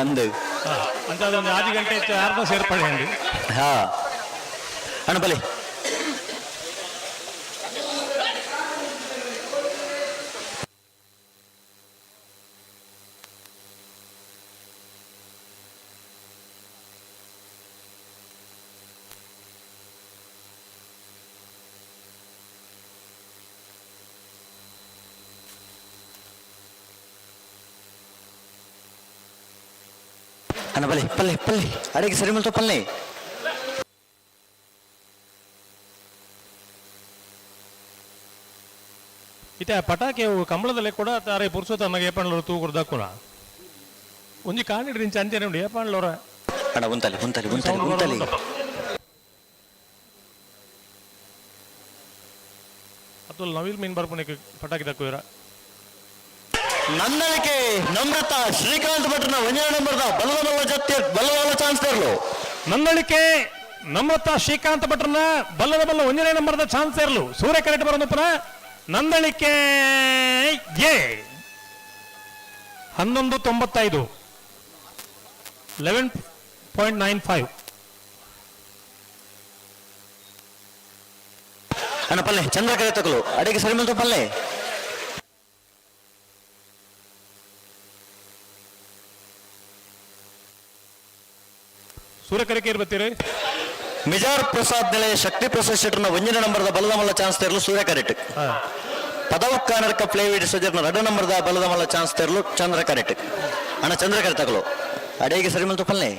ಅಂದು. ಅಂತ ಅದೊಂದು 5 ಗಂಟೆ ಹೆಚ್ಚು ಯಾರನ್ನೂ ಸೇರ್ಪಡೆ ಅಂದು. ಅಣ್ಣ ಬಲಿ. ಅಣ್ಣ ಬಲಿ ಪಲ್ಲೆ ಪಲ್ಲೆ ಅಡಿಗೆ ಸರಿ ಮಲ್ತು ಪಲ್ಲೆ. ಇತ್ತೆ ಆ ಪಟಾಕಿ ಅವು ಕಂಬಳದಲ್ಲೇ ಕೂಡ ತಾರೆ ಪುರುಷೋತ್ತಮ ನಮಗೆ ಏಪಾಂಡ್ಲೋರು ತೂಗುರು ದಕ್ಕುನ ಒಂಜಿ ಕಾಣಿಡ್ರಿ ಇಂಚ ಅಂಚನೆ ಉಂಡು ಏಪಾಂಡ್ಲೋರ. ಅಣ್ಣ ಉಂತಲಿ ಉಂತಲಿ ಉಂತಲಿ ಉಂತಲಿ. ಅತ್ತುಲ್ ನವಿಲ್ ಮೀನ್ ಬರ್ಪುಣಕ್ಕೆ ಪಟಾಕಿ ದಕ್ಕುವಿರ. ನಂದಳಿಕೆ ನಮ್ರತ ಶ್ರೀಕಾಂತ್ ಭಟ್ರನ ಒಂದನೇ ನಂಬರ್ದ ಬಲದ ಮಲ್ಲ ಜತ್ತಿ ಬಲದ ಮಲ್ಲ ಚಾನ್ಸ್ ತೇರ್ಲು. ನಂದಳಿಕೆ ನಮ್ರತ ಶ್ರೀಕಾಂತ್ ಭಟ್ರನ ಬಲ್ಲದ ಬಲ್ಲ ಒಂದನೇ ನಂಬರ್ದ ಚಾನ್ಸ್ ತೇರ್ಲು ಸೂರ್ಯ ಕರೆಕ್ಟ್ ಬರೋದಪ್ಪನ ನಂದಳಿಕೆ ಎ 11.95 11.95. ಅಣ್ಣ ಪಲ್ಲೆ ಚಂದ್ರ ಕರೆ ತಗಲು ಅಡಿಗೆ ಸರಿ ಮಲ್ತು ಪಲ್ಲೆ. ಸೂರ್ಯ ಕರೆಕೆ ಇರ್ಬತ್ತೀರಿ. ಮಿಜಾರ್ ಪ್ರಸಾದ್ ನೆಲೆಯ ಶಕ್ತಿ ಪ್ರಸಾದ್ ಶೆಟ್ಟರ್ನ ಒಂದನೇ ನಂಬರ್ದ ಬಲದ ಮಲ್ಲ ಚಾನ್ಸ್ ತೇರ್ಲು ಸೂರ್ಯ ಕರೆಟ್. ಪದವು ಕಾನರ್ಕ ಪ್ಲೇವಿಡ್ ಸಜರ್ನ ರಡ ನಂಬರ್ದ ಬಲದ ಮಲ್ಲ ಚಾನ್ಸ್ ತೇರ್ಲು ಚಂದ್ರ ಕರೆಟ್. ಅಣ್ಣ ಚಂದ್ರ ಕರೆ ತಗಲು ಅಡಿಗೆ ಸರಿ ಮಲ್ತು ಪಲ್ಲೆ.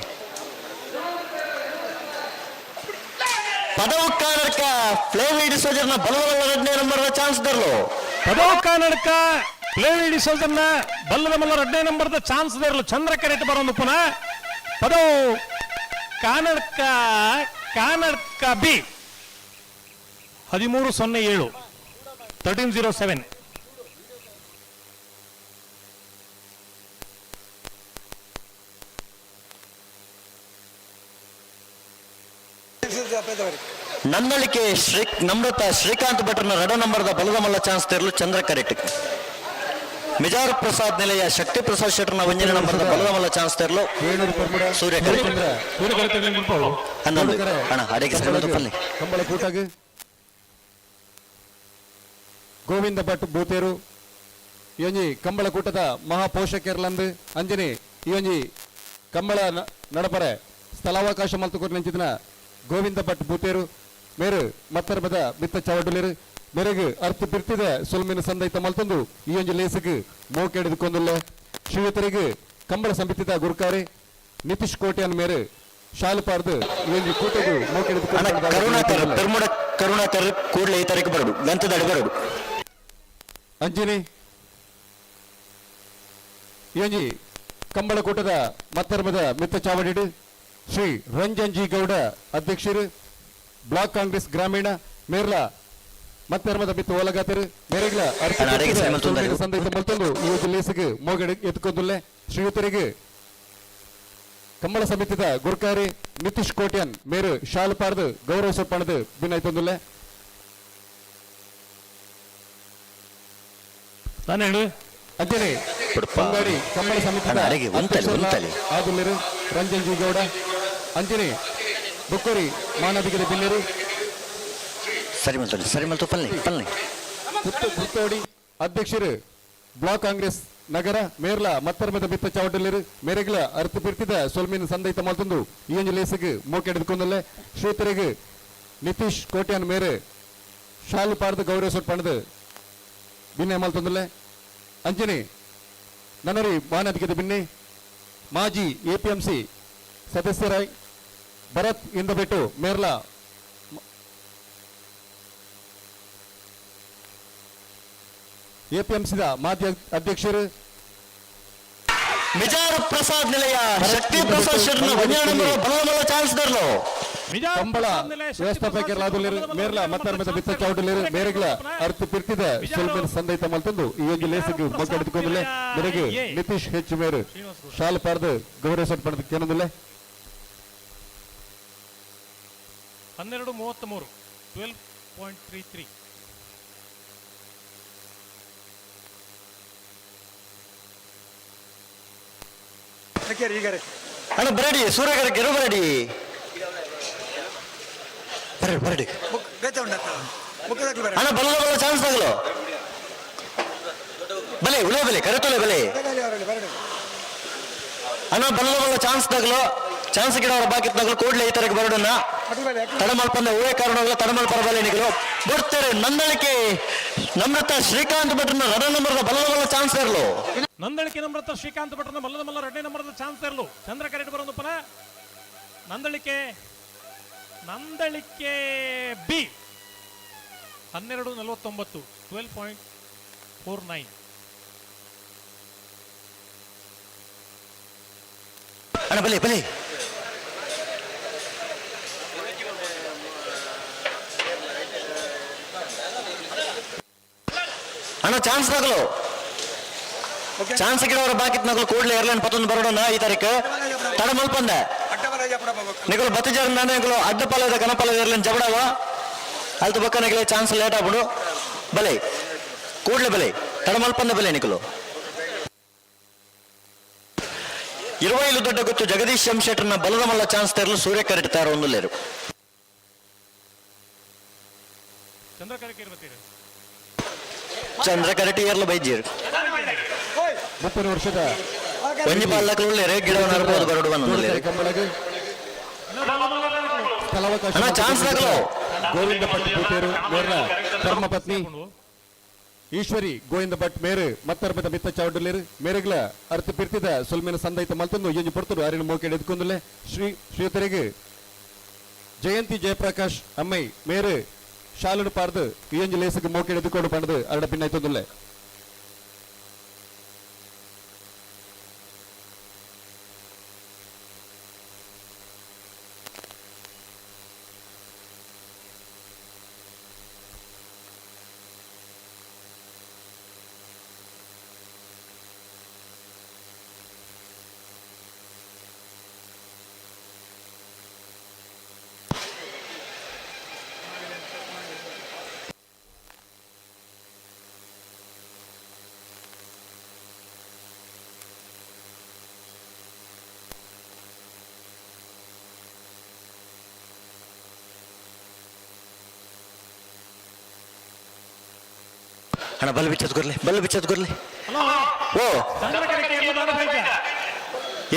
ಪದವು ಕಾನರ್ಕ ಪ್ಲೇವಿಡ್ ಸಜರ್ನ ಬಲದ ಮಲ್ಲ ಎರಡನೇ ನಂಬರ್ದ ಚಾನ್ಸ್ ತೇರ್ಲು. ಪದವು ಕಾನರ್ಕ ಪ್ಲೇವಿಡ್ ಸಜರ್ನ ಬಲ್ಲದ ಮಲ್ಲ ಎರಡನೇ ನಂಬರ್ದ ಚಾನ್ಸ್ ತೇರ್ಲು ಚಂದ್ರ ಕರೆಟ್ ಬರೋದು ಪುನಃ ಪದವು ಕಾನಡ್ಕ ಕಾನಡ್ಕ ಬಿ 13.07 13.07. ನಂದಳಿಕೆ ಶ್ರೀ ನಮ್ರತ ಶ್ರೀಕಾಂತ್ ಭಟ್ರನ ರಡ ನಂಬರ್ದ ಬಲದ ಮಲ್ಲ ಚಾನ್ಸ್ ತೇರ್ಲು ಚಂದ್ರ ಕರೆಟ್. ಮಿಜಾರ್ ಪ್ರಸಾದ್ ನೆಲೆಯ ಶಕ್ತಿ ಪ್ರಸಾದ್ ಶೆಟ್ಟರ್ನ ಒಂದನೇ ನಂಬರ್ದ ಬಲದ ಮಲ್ಲ ಚಾನ್ಸ್ ತೇರ್ಲು ಸೂರ್ಯ ಕರೆಟ್. ಹನ್ನೊಂದು ಅಣ್ಣ ಅಡಿಗೆ ಸರಿ ಮಲ್ತು ಪಲ್ಲೆ. ಕಂಬಳ ಕೂಟಗ್ ಗೋವಿಂದ ಭಟ್ ಬೂತೇರು ಈ ಕಂಬಳ ಕೂಟದ ಮಹಾಪೋಷಕರ್ಲಂದು ಅಂಜನಿ ಈ ಕಂಬಳ ನಡಪರೆ ಸ್ಥಳಾವಕಾಶ ಮಲ್ತುಕೊರ್ ನೆಂಚಿದಿನ ಗೋವಿಂದ ಭಟ್ ಬೂತೇರು ಮೇರು ಮತ್ತರ್ಬದ ಬಿತ್ತ ಚವಡುಲಿರು ಮೇರೆಗ್ ಅರ್ಥ ಬಿರ್ತಿದೆ ಸೊಲ್ಮಿನ ಸಂದೈತ ಮಲ್ತೊಂದು ಈ ಒಂಜಿ ಲೇಸುಗ್ ಮೋಕೆಡಿದುಕೊಂದುಲ್ಲ ಶ್ರೀಯುತರಿಗೆ ಕಂಬಳ ಸಮಿತಿದ ಗುರುಕಾರಿ ನಿತೀಶ್ ಕೋಟ್ಯಾನ್ ಮೇರು ಶಾಲು ಪಾರ್ದು ಈ ಒಂಜಿ ಕೂಟಗು ಮೋಕೆಡಿದುಕೊಂಡು ಕರುಣಾಕರ್ ಪೆರ್ಮುಡ ಕರುಣಾಕರ್ ಕೂಡಲೇ ಈ ತಾರೀಕು ಬರಡು ಗಂತದಡಿ ಬರಡು. ಅಂಜಿನಿ ಈ ಒಂಜಿ ಕಂಬಳ ಕೂಟದ ಮತ್ತರ್ಮದ ಮಿತ್ತ ಚಾವಡಿಡು ಶ್ರೀ ರಂಜನ್ ಜಿ ಗೌಡ ಅಧ್ಯಕ್ಷರು ಬ್ಲಾಕ್ ಕಾಂಗ್ರೆಸ್ ಗ್ರಾಮೀಣ ಮೇರ್ಲ ಮತ್ತೆರ್ಮದ ಬಿತ್ತು ಓಲಗಾತರು ಮೇರೆಗ್ಲ ಅರೆಗೆ ಸರಿ ಮಲ್ತೊಂದು ಸಂದೇಶ ಮಲ್ತೊಂದು ಈ ಲೇಸಿಗೆ ಮೋಗಡೆ ಎತ್ಕೊಂದುಲ್ಲೆ. ಶ್ರೀಯುತರಿಗೆ ಕಂಬಳ ಸಮಿತಿದ ಗುರ್ಕಾರಿ ನಿತೀಶ್ ಕೋಟ್ಯಾನ್ ಮೇರು ಶಾಲು ಪಾರ್ದು ಗೌರವ ಸೊಪ್ಪಣದು ಬಿನ್ನಾಯ್ತೊಂದುಲ್ಲೆ. ತಾನೇ ಹೇಳು. ಅಂಜನೆ ಬಂಗಾಡಿ ಕಂಬಳ ಸಮಿತಿದ ಅರೆಗೆ ಒಂತಲಿ, ಒಂತಲಿ. ಆದುಲ್ಲೆರು ರಂಜನ್ ಜಿ ಗೌಡ ಅಂಜನೆ ಬೊಕ್ಕೋರಿ ಮಾನವಿಕದ ಬಿಲ್ಲೆರು ಸರಿ ಮಲ್ತೊಲಿ ಸರಿ ಮಲ್ತು ಪಲ್ನಿ ಪಲ್ನಿ. ಪುತ್ತೋಡಿ ಅಧ್ಯಕ್ಷರು ಬ್ಲಾಕ್ ಕಾಂಗ್ರೆಸ್ ನಗರ ಮೇರ್ಲ ಮತ್ತರ್ಮದ ಬಿತ್ತ ಚಾವಟಲ್ಲಿರು ಮೇರೆಗ್ಲ ಅರ್ಥ ಪಿರ್ತಿದ ಸೊಲ್ಮಿನ ಸಂದೈತ ಮಲ್ತೊಂದು ಈ ಒಂಜಿ ಲೇಸಿಗೆ ಮೋಕೆಡೆದುಕೊಂದಲ್ಲೆ. ಶ್ರೀತರಿಗೆ ನಿತೀಶ್ ಕೋಟ್ಯಾನ್ ಮೇರೆ ಶಾಲು ಪಾರ್ದು ಗೌರವ ಸೊಪ್ಪಣದು ಬಿನ್ನೆ ಮಲ್ತೊಂದುಲ್ಲೆ. ಅಂಜನೆ ನನರಿ ಮಾನಧಿಕದ ಬಿನ್ನೆ ಮಾಜಿ ಎಪಿಎಂಸಿ ಸದಸ್ಯರಾಯ್ ಭರತ್ ಇಂದಬೆಟ್ಟು ಮೇರ್ಲ ಎಪಿಎಂಸಿದ ಮಾಜಿ ಅಧ್ಯಕ್ಷರು ಮಿಜಾರು ಪ್ರಸಾದ್ ನಿಲಯ ಶಕ್ತಿ ಪ್ರಸಾದ್ ಶೆಟ್ನ ಒಂಜಾಣ ಬಲಮಲ್ಲ ಚಾನ್ಸ್ ದರ್ಲು. ಕಂಬಳ ವ್ಯವಸ್ಥಾಪಕರಾದುಲ್ಲೆರು ಮೇರ್ಲ ಮತ್ತರ್ಮದ ಬಿತ್ತ ಚೌಟಲೇರು ಮೇರೆಗ್ಲ ಅರ್ಥ ಪಿರ್ತಿದ ಸೊಲ್ಮೆನ ಸಂದೈತ ಮಲ್ತೊಂದು ಈ ಒಂಜಿ ಲೇಸಿಗೆ ಮೊಗ್ಗಡಿದುಕೊಂದುಲ್ಲೆ. ಮೇರೆಗೆ ನಿತೀಶ್ ಹೆಚ್ಚು ಮೇರು ಶಾಲು ಪಾರ್ದು ಗೌರವ ಸೊಪ್ಪಣದ ಕೇನೊಂದುಲ್ಲೆ. 12:33 12.33. ಅಣ್ಣ ಬರಡಿ ಸೂರ್ಯಗರ ಗೆರು ಬರಡಿ ಬರಡಿ ಬರಡಿ ಅಣ್ಣ ಬಲ್ಲ ಬಲ್ಲ ಚಾನ್ಸ್ ಆಗಲು ಬಲೆ ಉಳೇ ಬಲೆ ಕರೆತೊಲೆ ಬಲೆ ಅಣ್ಣ ಬಲ್ಲ ಬಲ್ಲ ಚಾನ್ಸ್ ತಗಲು ಚಾನ್ಸ್ ಗಿಡ ಅವರ ಬಾಕಿ ತಗಲು ಕೂಡಲೇ ಈ ತರಕ್ಕೆ ಬರಡನ್ನ ತಡಮಲ್ಪಂದ ಹೂವೇ ಕಾರಣವಾಗಲ ತಡಮಲ್ಪರ ಬಲೆ ನಿಗಲು ಬರ್ತಾರೆ. ನಂದಳಿಕೆ ನಮ್ರತ ಶ್ರೀಕಾಂತ್ ಭಟ್ರನ್ನ ರಡ ನಂಬರ್ದ ಬಲ್ಲ ಬಲ್ಲ ಚಾನ್ಸ್ ಇರಲು. ನಂದಳಿಕೆ ನಮ್ರತ ಶ್ರೀಕಾಂತ್ ಭಟ್ರನ ಬಲ್ಲದ ಮಲ್ಲ ಎರಡನೇ ನಂಬರ್ದ ಚಾನ್ಸ್ ಇರಲು. ಚಂದ್ರ ಕರೆಟ್ ಬರೋದಪ್ಪನ ನಂದಳಿಕೆ ನಂದಳಿಕೆ ಬಿ 12:49 12.49. ಅಣ್ಣ ಬಲೆ ಬಲೆ ಅಣ್ಣ ಚಾನ್ಸ್ ತಗಲು ಚಾನ್ಸ್ ಗಿಡವರ ಬಾಕಿ ನಗಲು ಕೂಡಲೇ ಏರ್ಲೈನ್ ಪತ್ತೊಂದು ಬರೋಣ ಈ ತಾರೀಕು ತಡ ಮಲ್ಪಂದೆ ನಿಗಲು ಬತ್ತಿಜಾರ ನಿಗಲು ಅಡ್ಡ ಪಾಲದ ಕನಪಾಲದ ಏರ್ಲೈನ್ ಜಬಡವ ಅಲ್ತು ಬಕ್ಕ ನಗಲೆ ಚಾನ್ಸ್ ಲೇಟ್ ಆಗ್ಬಿಡು ಬಲೆ ಕೂಡಲೇ ಬಲೆ ತಡ ಮಲ್ಪಂದೆ ಬಲೆ ನಿಗಲು. ಇರುವೈಲು ದೊಡ್ಡ ಗೊತ್ತು ಜಗದೀಶ್ ಎಂ ಶೆಟ್ಟರ್ನ ಬಲದ ಮಲ್ಲ ಚಾನ್ಸ್ ತೆರಲು ಸೂರ್ಯ ಕರೆಡ್ತಾರೆ ಒಂದು ಲೇರು. ಚಂದ್ರ ಕರೆಕೆ ಇರ್ಬತ್ತೀರಿ. ಚಂದ್ರ ಕರೆಟಿ ಏರ್ಲು ಬೈಜೀರ್ 30 ವರ್ಷದ ಒಂಜಿ ಪಾಲಕರು ಉಳ್ಳೇರು ಗಿಡವನ್ನು ಅರ್ಬೋದು ಬರಡುವನ್ನು ಉಳ್ಳೇರು. ಕಂಬಳಗೆ ಸ್ಥಳಾವಕಾಶ ಅಣ್ಣ, ಚಾನ್ಸ್ ತಗಲು. ಗೋವಿಂದ ಭಟ್ ಪೂತೇರು ಮೇರ್ನ ಧರ್ಮಪತ್ನಿ ಈಶ್ವರಿ ಗೋವಿಂದ ಭಟ್ ಮೇರು ಮತ್ತರ್ಮದ ಮಿತ್ತ ಚಾವಡಲೇರು ಮೇರೆಗ್ಲ ಅರ್ಥ ಪಿರ್ತಿದ ಸೊಲ್ಮೆನ ಸಂದೈತ ಮಲ್ತೊಂದು ಎಂಜಿ ಪೊರ್ತರು ಅರಿನ ಮೋಕೆಡ್ ಎದ್ಕೊಂದುಲ್ಲೆ. ಶ್ರೀತರಿಗೆ ಜಯಂತಿ ಜಯಪ್ರಕಾಶ್ ಅಮ್ಮೈ ಮೇರು ಶಾಲುಡು ಪಾರ್ದು ಈ ಲೇಸಿಗೆ ಮೋಕೆಡ್ ಎದ್ಕೊಂಡು ಪಂಡದು ಅರಡ ಪಿನ್ನಾಯ್ತೊಂದುಲ್ಲೆ. ಅಣ್ಣ ಬಲ್ ಬಿಚ್ಚದ್ ಕೊರ್ಲಿ ಬಲ್ ಬಿಚ್ಚದ್ ಕೊರ್ಲಿ ಓ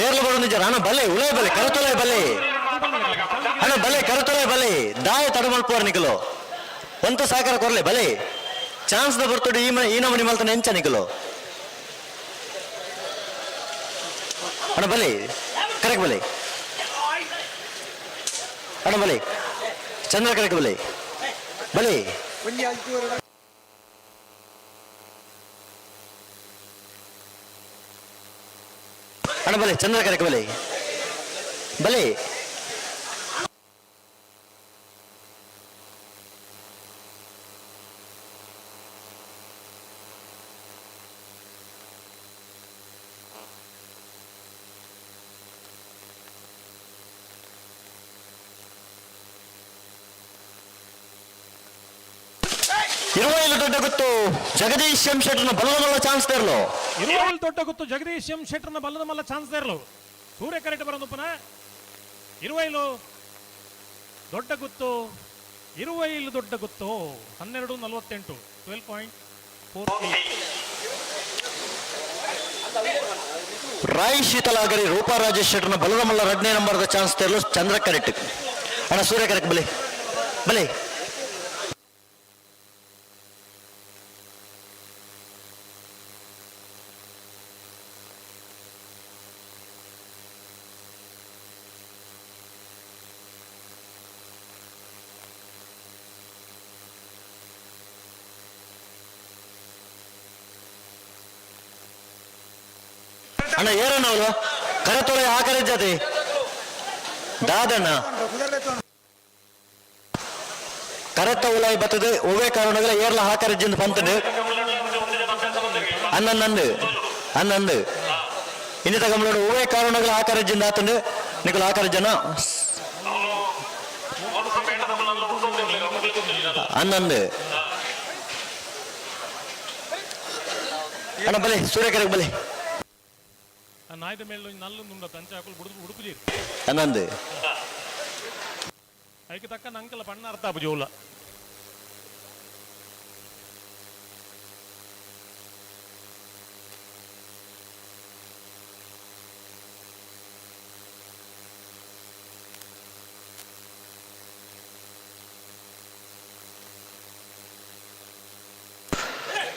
ಏರ್ಲು ಬರೋ ನಿಜ ಅಣ್ಣ ಬಲೆ ಉಳೇ ಬಲೆ ಕರತೊಲೆ ಬಲೆ ಅಣ್ಣ ಬಲೆ ಕರತೊಲೆ ಬಲೆ ದಾಯ ತಡ ಮಲ್ಪುವರ್ ನಿಕಲು ಒಂತ ಸಾಕಾರ ಕೊರ್ಲೆ ಬಲೆ ಚಾನ್ಸ್ ದ ಬರ್ತೋಡು ಈ ಈ ನಮೂನಿ ಮಲ್ತನ ಎಂಚ ನಿಕಲು ಅಣ್ಣ ಬಲೆ ಕರೆಕ್ಟ್ ಬಲೆ ಅಣ್ಣ ಬಲೆ ಚಂದ್ರ ಕರೆಕ್ಟ್ ಬಲೆ ಬಲೆ ಅಣ್ಣ ಬಲೆ ಚಂದ್ರ ಕರೆಕ್ಟ್ ಬಲೆ ಬಲೆ ಇರುವೈಲು ದೊಡ್ಡ ಗುತ್ತು ಜಗದೀಶ್ ಎಂ ಶೆಟ್ಟರ್ನ ಬಲ್ಲದ ಮಲ್ಲ ಚಾನ್ಸ್ ತೇರ್ಲು. ಇರುವೈಲು ದೊಡ್ಡ ಗುತ್ತು ಜಗದೀಶ್ ಎಂ ಶೆಟ್ಟರ್ನ ಬಲ್ಲದ ಮಲ್ಲ ಚಾನ್ಸ್ ತೇರ್ಲು. ಸೂರ್ಯ ಕರೆಕ್ಟ್ ಬರೋದುಪ್ಪನ ಇರುವೈಲು ದೊಡ್ಡ ಗುತ್ತು, ಇರುವೈಲು ದೊಡ್ಡ ಗುತ್ತು 12:48, 12.48. ರಾಯ್ ಶೀತಲಾಗರಿ ರೂಪಾ ರಾಜೇಶ್ ಶೆಟ್ಟರ್ನ ಬಲ್ಲದ ಮಲ್ಲ 2ನೇ ನಂಬರ್ದ ಚಾನ್ಸ್ ತೇರ್ಲು ಚಂದ್ರ ಕರೆಕ್ಟ್. ಅಣ್ಣ ಸೂರ್ಯ ಕರೆಕ್ಟ್ ಬಲಿ ಬಲಿ. ಅಣ್ಣ ಏರಣ್ಣ ಅವಳು ಕರೆತೊಳೆ ಆಕರೆ ಜಾತಿ ದಾದಣ್ಣ ಕರೆತ ಉಲಾಯಿ ಬರ್ತದೆ ಒವ್ವೇ ಕಾರಣಗಳ ಏರ್ಲ ಹಾಕರಜ್ಜಿಂದ ಪಂತಂಡು ಅನ್ನಂದು ಅನ್ನಂದು ಇನ್ನಿತ ಗಮನೋಡು ಒವ್ವೇ ಕಾರಣಗಳ ಹಾಕರಜ್ಜಿಂದ ಆತಂಡು ನಿಕುಲ ಹಾಕರಜ್ಜನ ಅನ್ನಂದು. ಅಣ್ಣ ಬಲೆ ಸೂರ್ಯಕರೆಗೆ ಬಲೆ. ನಾಯ್ದ ಮೇಲೆ ನಲ್ಲೊಂದು ತಂಚೆ ಹಾಕಲು ಬುಡುದು ಉಡುಪುಜೀರು ಅನ್ನಂದು ಐಕೆ ತಕ್ಕ ನಂಕಲ ಬಣ್ಣ ಅರ್ಥ ಆಪುಜಿ ಉಲ್ಲ.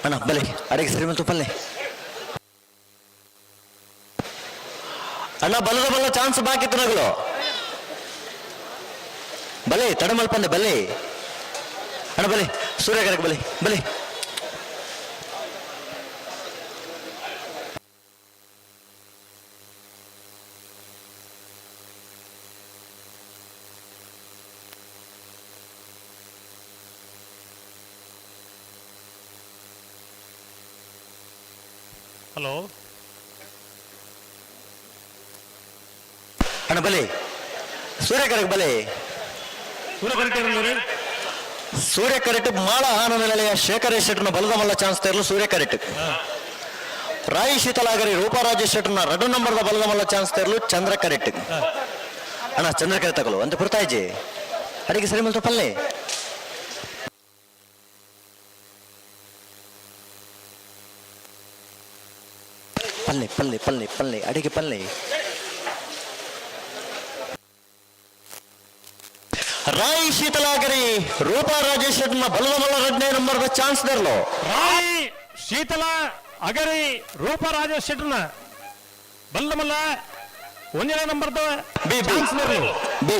ಅಣ್ಣ ಬಲೆ ಅಡಿಗೆ ಸರಿ ಮತ್ತು ಪಲ್ಲೆ. ಅಣ್ಣ ಬಲದ ಬಲ್ಲ ಚಾನ್ಸ್ ಬಾಕಿ ನಗಲು ಬಲೆ ತಡಮಲ್ಪಂದೆ ಬಲೆ. ಅಣ್ಣ ಬಲೆ ಸೂರ್ಯಕರಕ್ಕೆ ಬಲೆ ಬಲೆ. ಹಲೋ ಅಣ್ಣ ಬಲೆ ಸೂರ್ಯಕರಕ್ಕೆ ಬಲೆ. ಸೂರ್ಯ ಕರೆಕ್ಟ್ ಮಾಳ ಆನಂದ ನಿಲಯ ಶೇಖರ ಶೆಟ್ಟರ್ನ ಬಲದ ಮಲ್ಲ ಚಾನ್ಸ್ ತೇರಲು ಸೂರ್ಯ ಕರೆಕ್ಟ್. ರಾಯಿ ಶೀತಲಾಗರಿ ರೂಪಾರಾಜ ಶೆಟ್ಟರ್ನ 2 ನಂಬರ್ದ ಬಲದ ಮಲ್ಲ ಚಾನ್ಸ್ ತೇರಲು ಚಂದ್ರ ಕರೆಕ್ಟ್. ಅಣ್ಣ ಚಂದ್ರ ಕರೆಕ್ಟ್ ತಗೊಳ್ಳು ಅಂತ ಪುರ್ತಾಯಿಜಿ ಅಡಿಗೆ ಸರಿ ಮಲ್ತು ಪಲ್ಲೆ. ಪಲ್ಲೆ ಪಲ್ಲೆ ಪಲ್ಲೆ ಪಲ್ಲೆ ಅಡಿಗೆ ಪಲ್ಲೆ. ರಾಯ್ ಶೀತಲಾಗರಿ ರೂಪಾ ರಾಜೇಶ್ ಶೆಟ್ಟರ್ನ ಬಲದ ಮಲ್ಲ 2ನೇ ನಂಬರ್ದ ಚಾನ್ಸ್ ತೇರ್ಲು. ರಾಯ್ ಶೀತಲ ಅಗರಿ ರೂಪಾ ರಾಜೇಶ್ ಶೆಟ್ಟರ್ನ ಬಲದ ಮಲ್ಲ 1ನೇ ನಂಬರ್ದ ಚಾನ್ಸ್ ತೇರ್ಲು. ಬಿ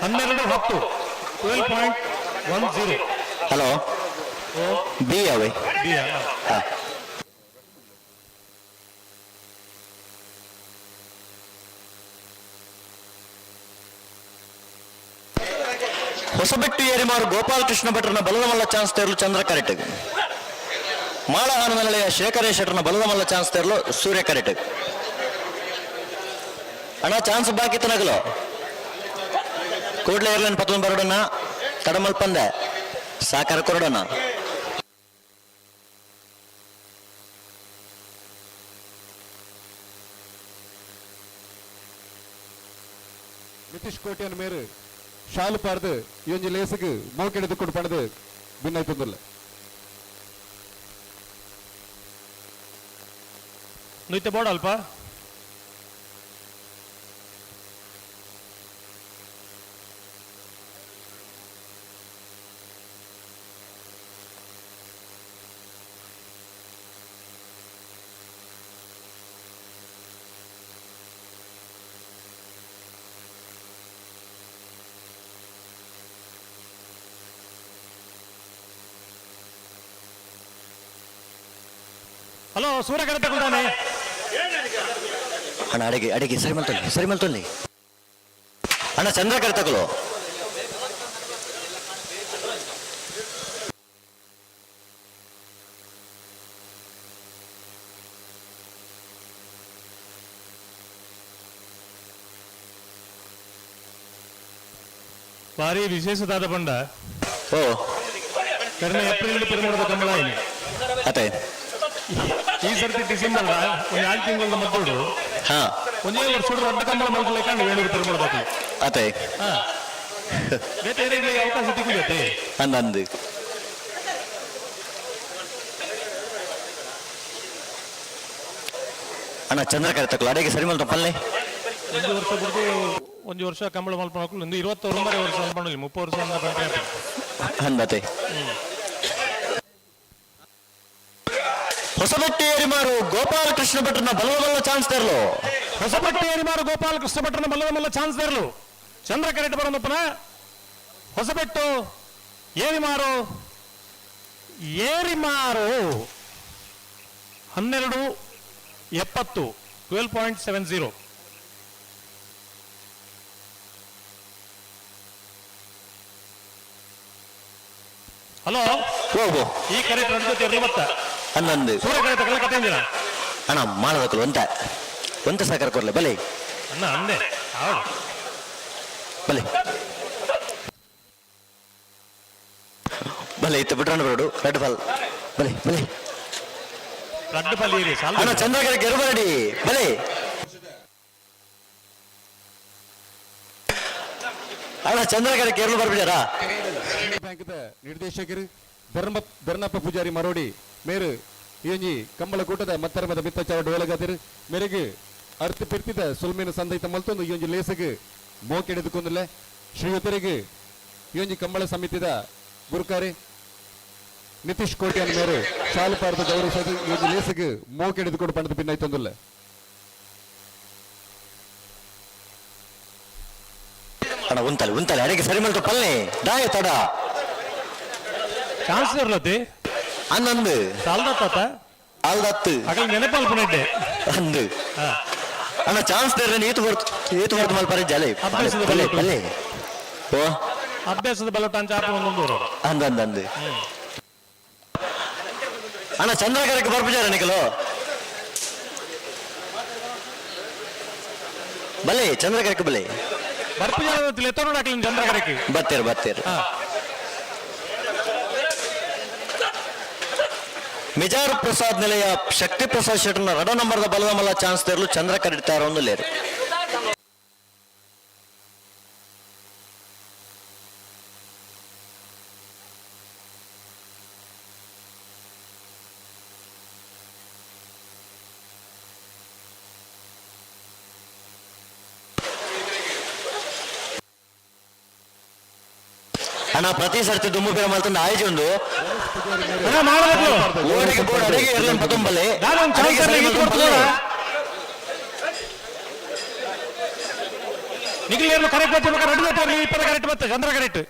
12:10, 12.10. ಹಲೋ ಬಿ ಅವೇ ಬಿ. ಹಾ. ಹೊಸಬೆಟ್ಟು ಏರಿಮಾರು ಗೋಪಾಲಕೃಷ್ಣ ಭಟ್ರನ ಬಲದ ಮಲ್ಲ ಚಾನ್ಸ್ ತೇರಲು ಚಂದ್ರ ಕರೆಕ್ಟ್. ಮಾಳ ಆನಂದ ನಿಲಯ ಶೇಖರ ಶೆಟ್ಟರ್ನ ಬಲದ ಮಲ್ಲ ಚಾನ್ಸ್ ತೇರಲು ಸೂರ್ಯ ಕರೆಕ್ಟ್. ಅಣ್ಣ ಚಾನ್ಸ್ ಬಾಕಿ ತನಗಲು ಕೂಡ್ಲೆ ಏರ್ಲೈನ್ ಪತ್ತೊಂದು ಬರೋಡನ್ನ ತಡಮಲ್ಪಂದೆ ಸಾಕಾರ ಕೊರಡೋಣ. ನಿತೀಶ್ ಕೋಟ್ಯಾನ್ ಮೇರು ಶಾಲು ಪಾರ್ದು ಈ ಒಂಜಿ ಲೇಸುಗು ಮೋಕೆಡೆದುಕೊಂಡು ಪಡೆದು ಭಿನ್ನಾಯ್ತಂದಿಲ್ಲ. ನುಯ್ತೆ ಬೋರ್ಡ್ ಅಲ್ಪ ಹಲೋ ಸೂರ್ಯ ಕಡೆ ತಗೊಳ್ತಾನೆ. ಅಣ್ಣ ಅಡಿಗೆ ಅಡಿಗೆ ಸರಿ ಮಲ್ತೊಲ್ಲಿ ಸರಿ ಮಲ್ತೊಲ್ಲಿ. ಅಣ್ಣ ಚಂದ್ರ ಕಡೆ ತಗೊಳ್ಳೋ. ಭಾರಿ ವಿಶೇಷದಾದ ಬಂಡ. ಓ. ಕರಿನ ಏಪ್ರಿಲ್ ಪೆರ್ಮುಡದ ಕಂಬಳ ಆಯ್ನಿ. ಅತೆ. ಈ ಸರ್ತಿ ಡಿಸೆಂಬರ್ ಒಂದು 2 ತಿಂಗಳ ಮದ್ದೋಡು. ಹಾ. ಒಂದೇ ವರ್ಷ ದೊಡ್ಡ ಕಂಬಳ ಮಲ್ಕೊಳಕ್ಕೆ ವೇಣೂರು ಪೆರ್ಮುಡದ. ಅತೆ. ಹಾ. ಬೇರೆ ಬೇರೆ ಅವಕಾಶ ತಿಕ್ಕುದತ್ತೆ. ಅಂದಂದು. ಅಣ್ಣ ಚಂದ್ರ ತಕ್ಕಲು ಅಡಿಗೆ ಸರಿ ಮಲ್ತ ಪಲ್ಲೆ. ಒಂದು ವರ್ಷ ಬಿಟ್ಟು ಒಂದು ವರ್ಷ ಕಂಬಳ ಮಲ್ಪನಕ್ಕಲು ಒಂದು 29 ವರ್ಷ ಮಲ್ಪನಲ್ಲ 30 ವರ್ಷ ಅಂದ ಪಂಚಾಯತ್. ಅಂದತೆ. ಹೊಸಬಟ್ಟಿ ಏರಿಮಾರು ಗೋಪಾಲಕೃಷ್ಣ ಭಟ್ರನ ಬಲವಲ್ಲ ಚಾನ್ಸ್ ತರಲು. ಹೊಸಬಟ್ಟಿ ಏರಿಮಾರು ಗೋಪಾಲಕೃಷ್ಣ ಭಟ್ರನ ಬಲವಲ್ಲ ಚಾನ್ಸ್ ತರಲು. ಚಂದ್ರ ಕರೆಕ್ಟ್ ಬರೋದಪ್ಪನ ಹೊಸಬೆಟ್ಟು ಏರಿಮಾರು ಏರಿಮಾರು 12:70 12.70. ಹಲೋ ಈ ಕರೆಕ್ಟ್ ನನ್ನ ಜೊತೆ ಇರ್ಲಿ ಮತ್ತ ಹನ್ನೊಂದು ಸೂರ್ಯ ಕರೆ ತಗೊಳ್ಳೋ ಕತೆ ಅಂದಿನ ಅಣ್ಣ ಮಾಡದಕ್ಕಲು ಒಂತ ಒಂತ ಸಾಕಾರ ಕೊರ್ಲೆ ಬಲೆ ಅಣ್ಣ ಅಂದೆ ಹೌದು ಬಲೆ ಬಲೆ ಇತ್ತು ಬಿಟ್ರಣ್ಣ ಬರೋಡು ರೆಡ್ ಫಾಲ್ ಬಲೆ ಬಲೆ ರೆಡ್ ಫಾಲ್ ಏರಿ ಸಾಲ ಅಣ್ಣ ಚಂದ್ರಕರ ಗೆರುಬರಡಿ ಬಲೆ ಅಣ್ಣ ಚಂದ್ರಕರ ಕೇರಳ ಬರ್ಬಿಡ್ಯಾರಾ ಬ್ಯಾಂಕ್ದ ನಿರ್ದೇಶಕರು ಧರ್ಮಪ್ಪ ಪೂಜಾರಿ ಮರೋಡಿ ಮೇರು ಇಂಜಿ ಕಂಬಳ ಕೂಟದ ಮತ್ತರ್ಮದ ಮಿತ್ತಚಾವಡ ಒಳಗಾದಿರು ಮೇರೆಗೆ ಅರ್ಥ ಪಿರ್ತಿದ ಸುಲ್ಮೇನ ಸಂದೈತ ಮಲ್ತೊಂದು ಈ ಒಂಜಿ ಲೇಸಗ್ ಮೋಕೆಡೆದುಕೊಂದಲೆ ಶ್ರೀಯುತರಿಗೆ ಈ ಒಂಜಿ ಕಂಬಳ ಸಮಿತಿದ ಗುರುಕಾರಿ ನಿತೀಶ್ ಕೋಟ್ಯಾನ್ ಮೇರು ಶಾಲು ಪಾರದ ಗೌರವಿಸದು ಈ ಒಂಜಿ ಲೇಸಗ್ ಮೋಕೆಡೆದುಕೊಂಡು ಪಣದ ಪಿನ್ನೈತೊಂದುಲ್ಲ. ಅಣ್ಣ ಉಂತಲೆ ಉಂತಲೆ ಅಡಿಗೆ ಸರಿ ಮಲ್ತು ಪಲ್ಲೆ ದಾಯ ತಡ ಚಾನ್ಸ್ ಇರ್ಲತಿ ಅನ್ನಂದು ಸಾಲ್ದತ್ತ ಅಲ್ದತ್ತು ಅಗಲ್ ನೆನಪಲ್ ಪುನಡ್ಡೆ ಅಂದು ಅಣ್ಣ ಚಾನ್ಸ್ ದೇರ್ರೆ ನೀತು ಬರ್ತು ಏತು ಬರ್ತು ಮಲ್ಪರೆ ಜಲೆ ಅಭ್ಯಾಸದ ಬಲೆ ಬಲೊಟ್ಟು. ಬಲೆ ಓ ಅಭ್ಯಾಸದ ಬಲೊಟ್ಟು ಅಂಚ ಆಪ ಒಂದೊಂದು ಅಂದ ಅಂದ ಅಂದು ಅಣ್ಣ ಚಂದ್ರಕರಕ್ಕೆ ಬರ್ಬಿಜಾರ ನಿಕಲು ಬಲೆ ಚಂದ್ರಕರಕ್ಕೆ ಬಲೆ ಬರ್ಪಿಜಾರ ಎತ್ತೋಣ ಹಾಕ್ಲಿ ಚಂದ್ರಕರಕ್ಕೆ ಬತ್ತೇರು ಬತ್ತೇರು ಮಿಜಾರು ಪ್ರಸಾದ್ ನಿಲಯ ಶಕ್ತಿ ಪ್ರಸಾದ್ ಶೆಟ್ಟರ್ನ ರಡ ನಂಬರ್ದ ಬಲದ ಮಲ್ಲ ಚಾನ್ಸ್ ತೆರಲು ಚಂದ್ರ ಕರಿತಾರ ಒಂದು ಲೇರು ಅಣ್ಣ ಪ್ರತಿ ಸರ್ತಿ ದುಮ್ಮು ಪೇರ ಮಲ್ತಂದು ಆಯ್ಜಿ ಉಂಡು ಓಡಿಗೆ ಬೋರ್ಡ್ ಅಡಿಗೆ ಇರ್ಲಿನ್ ಪತುಂಬಲೆ ಅಡಿಗೆ ಸರಿ ಮಲ್ತೊಂದು ನಿಖಿಲ್ ಏನು ಕರೆಕ್ಟ್ ಬತ್ತೆ ರೆಡ್ ಬತ್ತೆ ಇಪ್ಪದ ಕರೆಕ್ಟ್ ಬತ್ತೆ ಚಂದ್ರ ಕರೆಕ್ಟ್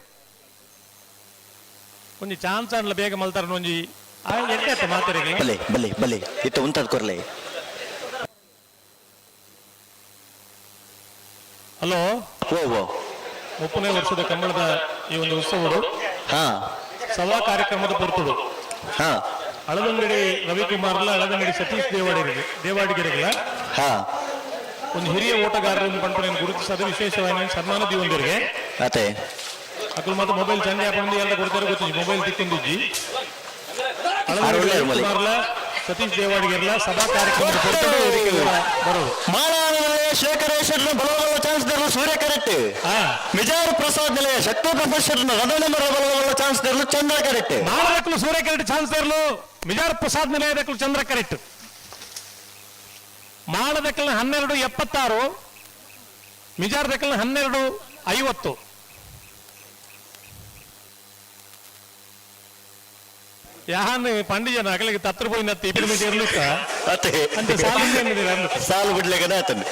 ಒಂಜಿ ಚಾನ್ಸ್ ಅನ್ಲ ಬೇಗ ಮಲ್ತಾರ ಒಂಜಿ ಎಡ್ಡೆ ಮಾತಾಡಿ ಬಲೆ ಬಲೆ ಬಲೆ ಇತ್ತ ಉಂತದ್ ಕೊರ್ಲೆ ಹಲೋ ಓ ಓ 30ನೇ ವರ್ಷದ ಕಂಬಳದ ಈ ಒಂದು ಉತ್ಸವಡು ಸಭಾ ಕಾರ್ಯಕ್ರಮದ ಪೊರ್ತುಡು ಅಳದಂಗಡಿ ರವಿಕುಮಾರ್ಲ ಅಳದಂಗಡಿ ಸತೀಶ್ ದೇವಾಡಿಗೆ ದೇವಾಡಿಗೆರೆಗಳ ಒಂದು ಹಿರಿಯ ಓಟಗಾರರನ್ನು ಪಂಪನೆಯನ್ನು ಗುರುತಿಸೋದು ವಿಶೇಷವಾಗಿ ಸನ್ಮಾನ ದಿವಂದರಿಗೆ ಅತೆ ಅಕಲ್ ಮಾತ್ರ ಮೊಬೈಲ್ ಚಂದ ಹಾಕೊಂಡು ಎಲ್ಲ ಕೊಡ್ತಾರೆ ಗೊತ್ತಿಜ್ಜಿ ಮೊಬೈಲ್ ತಿಕ್ಕೊಂದಿಜ್ಜಿ ಅಳದಂಗಡಿ ರವಿಕುಮಾರ್ಲ ಸತೀಶ್ ದೇವಾಡಿಗೆರೆಲ್ಲ ಸಭಾ ಕಾರ್ಯಕ್ರಮದ ಪೊರ್ತುಡು ವೇದಿಕೆಗೆ ಬರೋದು ಶೇಖರೇಶ್ವರನ ಬಲವಲ್ಲ ಚಾನ್ಸ್ ದೇರ್ಲು ಸೂರ್ಯ ಕರೆಕ್ಟ್ ಮಿಜಾರು ಪ್ರಸಾದ್ ನಿಲಯ ಶಕ್ತಿ ಪ್ರಸಾದ್ ಶೆಟ್ಟರ್ನ ರಡ ನಂಬರ್ ಬಲವಲ್ಲ ಚಾನ್ಸ್ ದೇರ್ಲು ಚಂದ್ರ ಕರೆಕ್ಟ್ ಮಾಳದಕ್ಕಲು ಸೂರ್ಯ ಕರೆಕ್ಟ್ ಚಾನ್ಸ್ ದೇರ್ಲು ಮಿಜಾರ್ ಪ್ರಸಾದ್ ನಿಲಯದಕ್ಕಲು ಚಂದ್ರ ಕರೆಕ್ಟ್ ಮಾಳದಕ್ಕಲ್ನ 12:76 ಮಿಜಾರ್ ದಕ್ಕಲ್ನ 12:50 ಯಾನ್ ಪಂಡಿಜನ ಅಕಲಿಗೆ ತತ್ರ ಪೋಯಿನತ್ತಿ ಇಪ್ಪತ್ತು ಮೀಟರ್ ಇರ್ಲಿಕ್ಕ ಅಂತೆ ಸಾಲು ಸಾಲು ಬಿಡ್ಲೇಕನೆ ಆತನು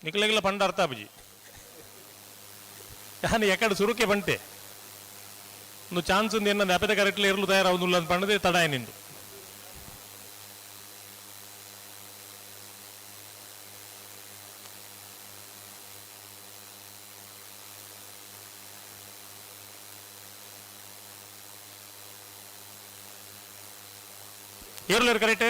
ನಿಕ್ಲೆಗೆಲ್ಲ ಪಂಡ ಅರ್ಥ ಅಬ್ಜಿ ಯಾನ್ ಎಕಡೆ ಸುರುಕೆ ಬಂಟೆ ಒಂದು ಚಾನ್ಸ್ ఉంది ಎನ್ನ ಅಪೆದ ಕರೆಕ್ಟ್ಲಿ ಇರಲು ತಯಾರಾವುದಿಲ್ಲ ಅಂತ ಪಂಡದೆ ತಡ ನಿಂದು ಏರ್ಲೇರು ಕರೆಕ್ಟ್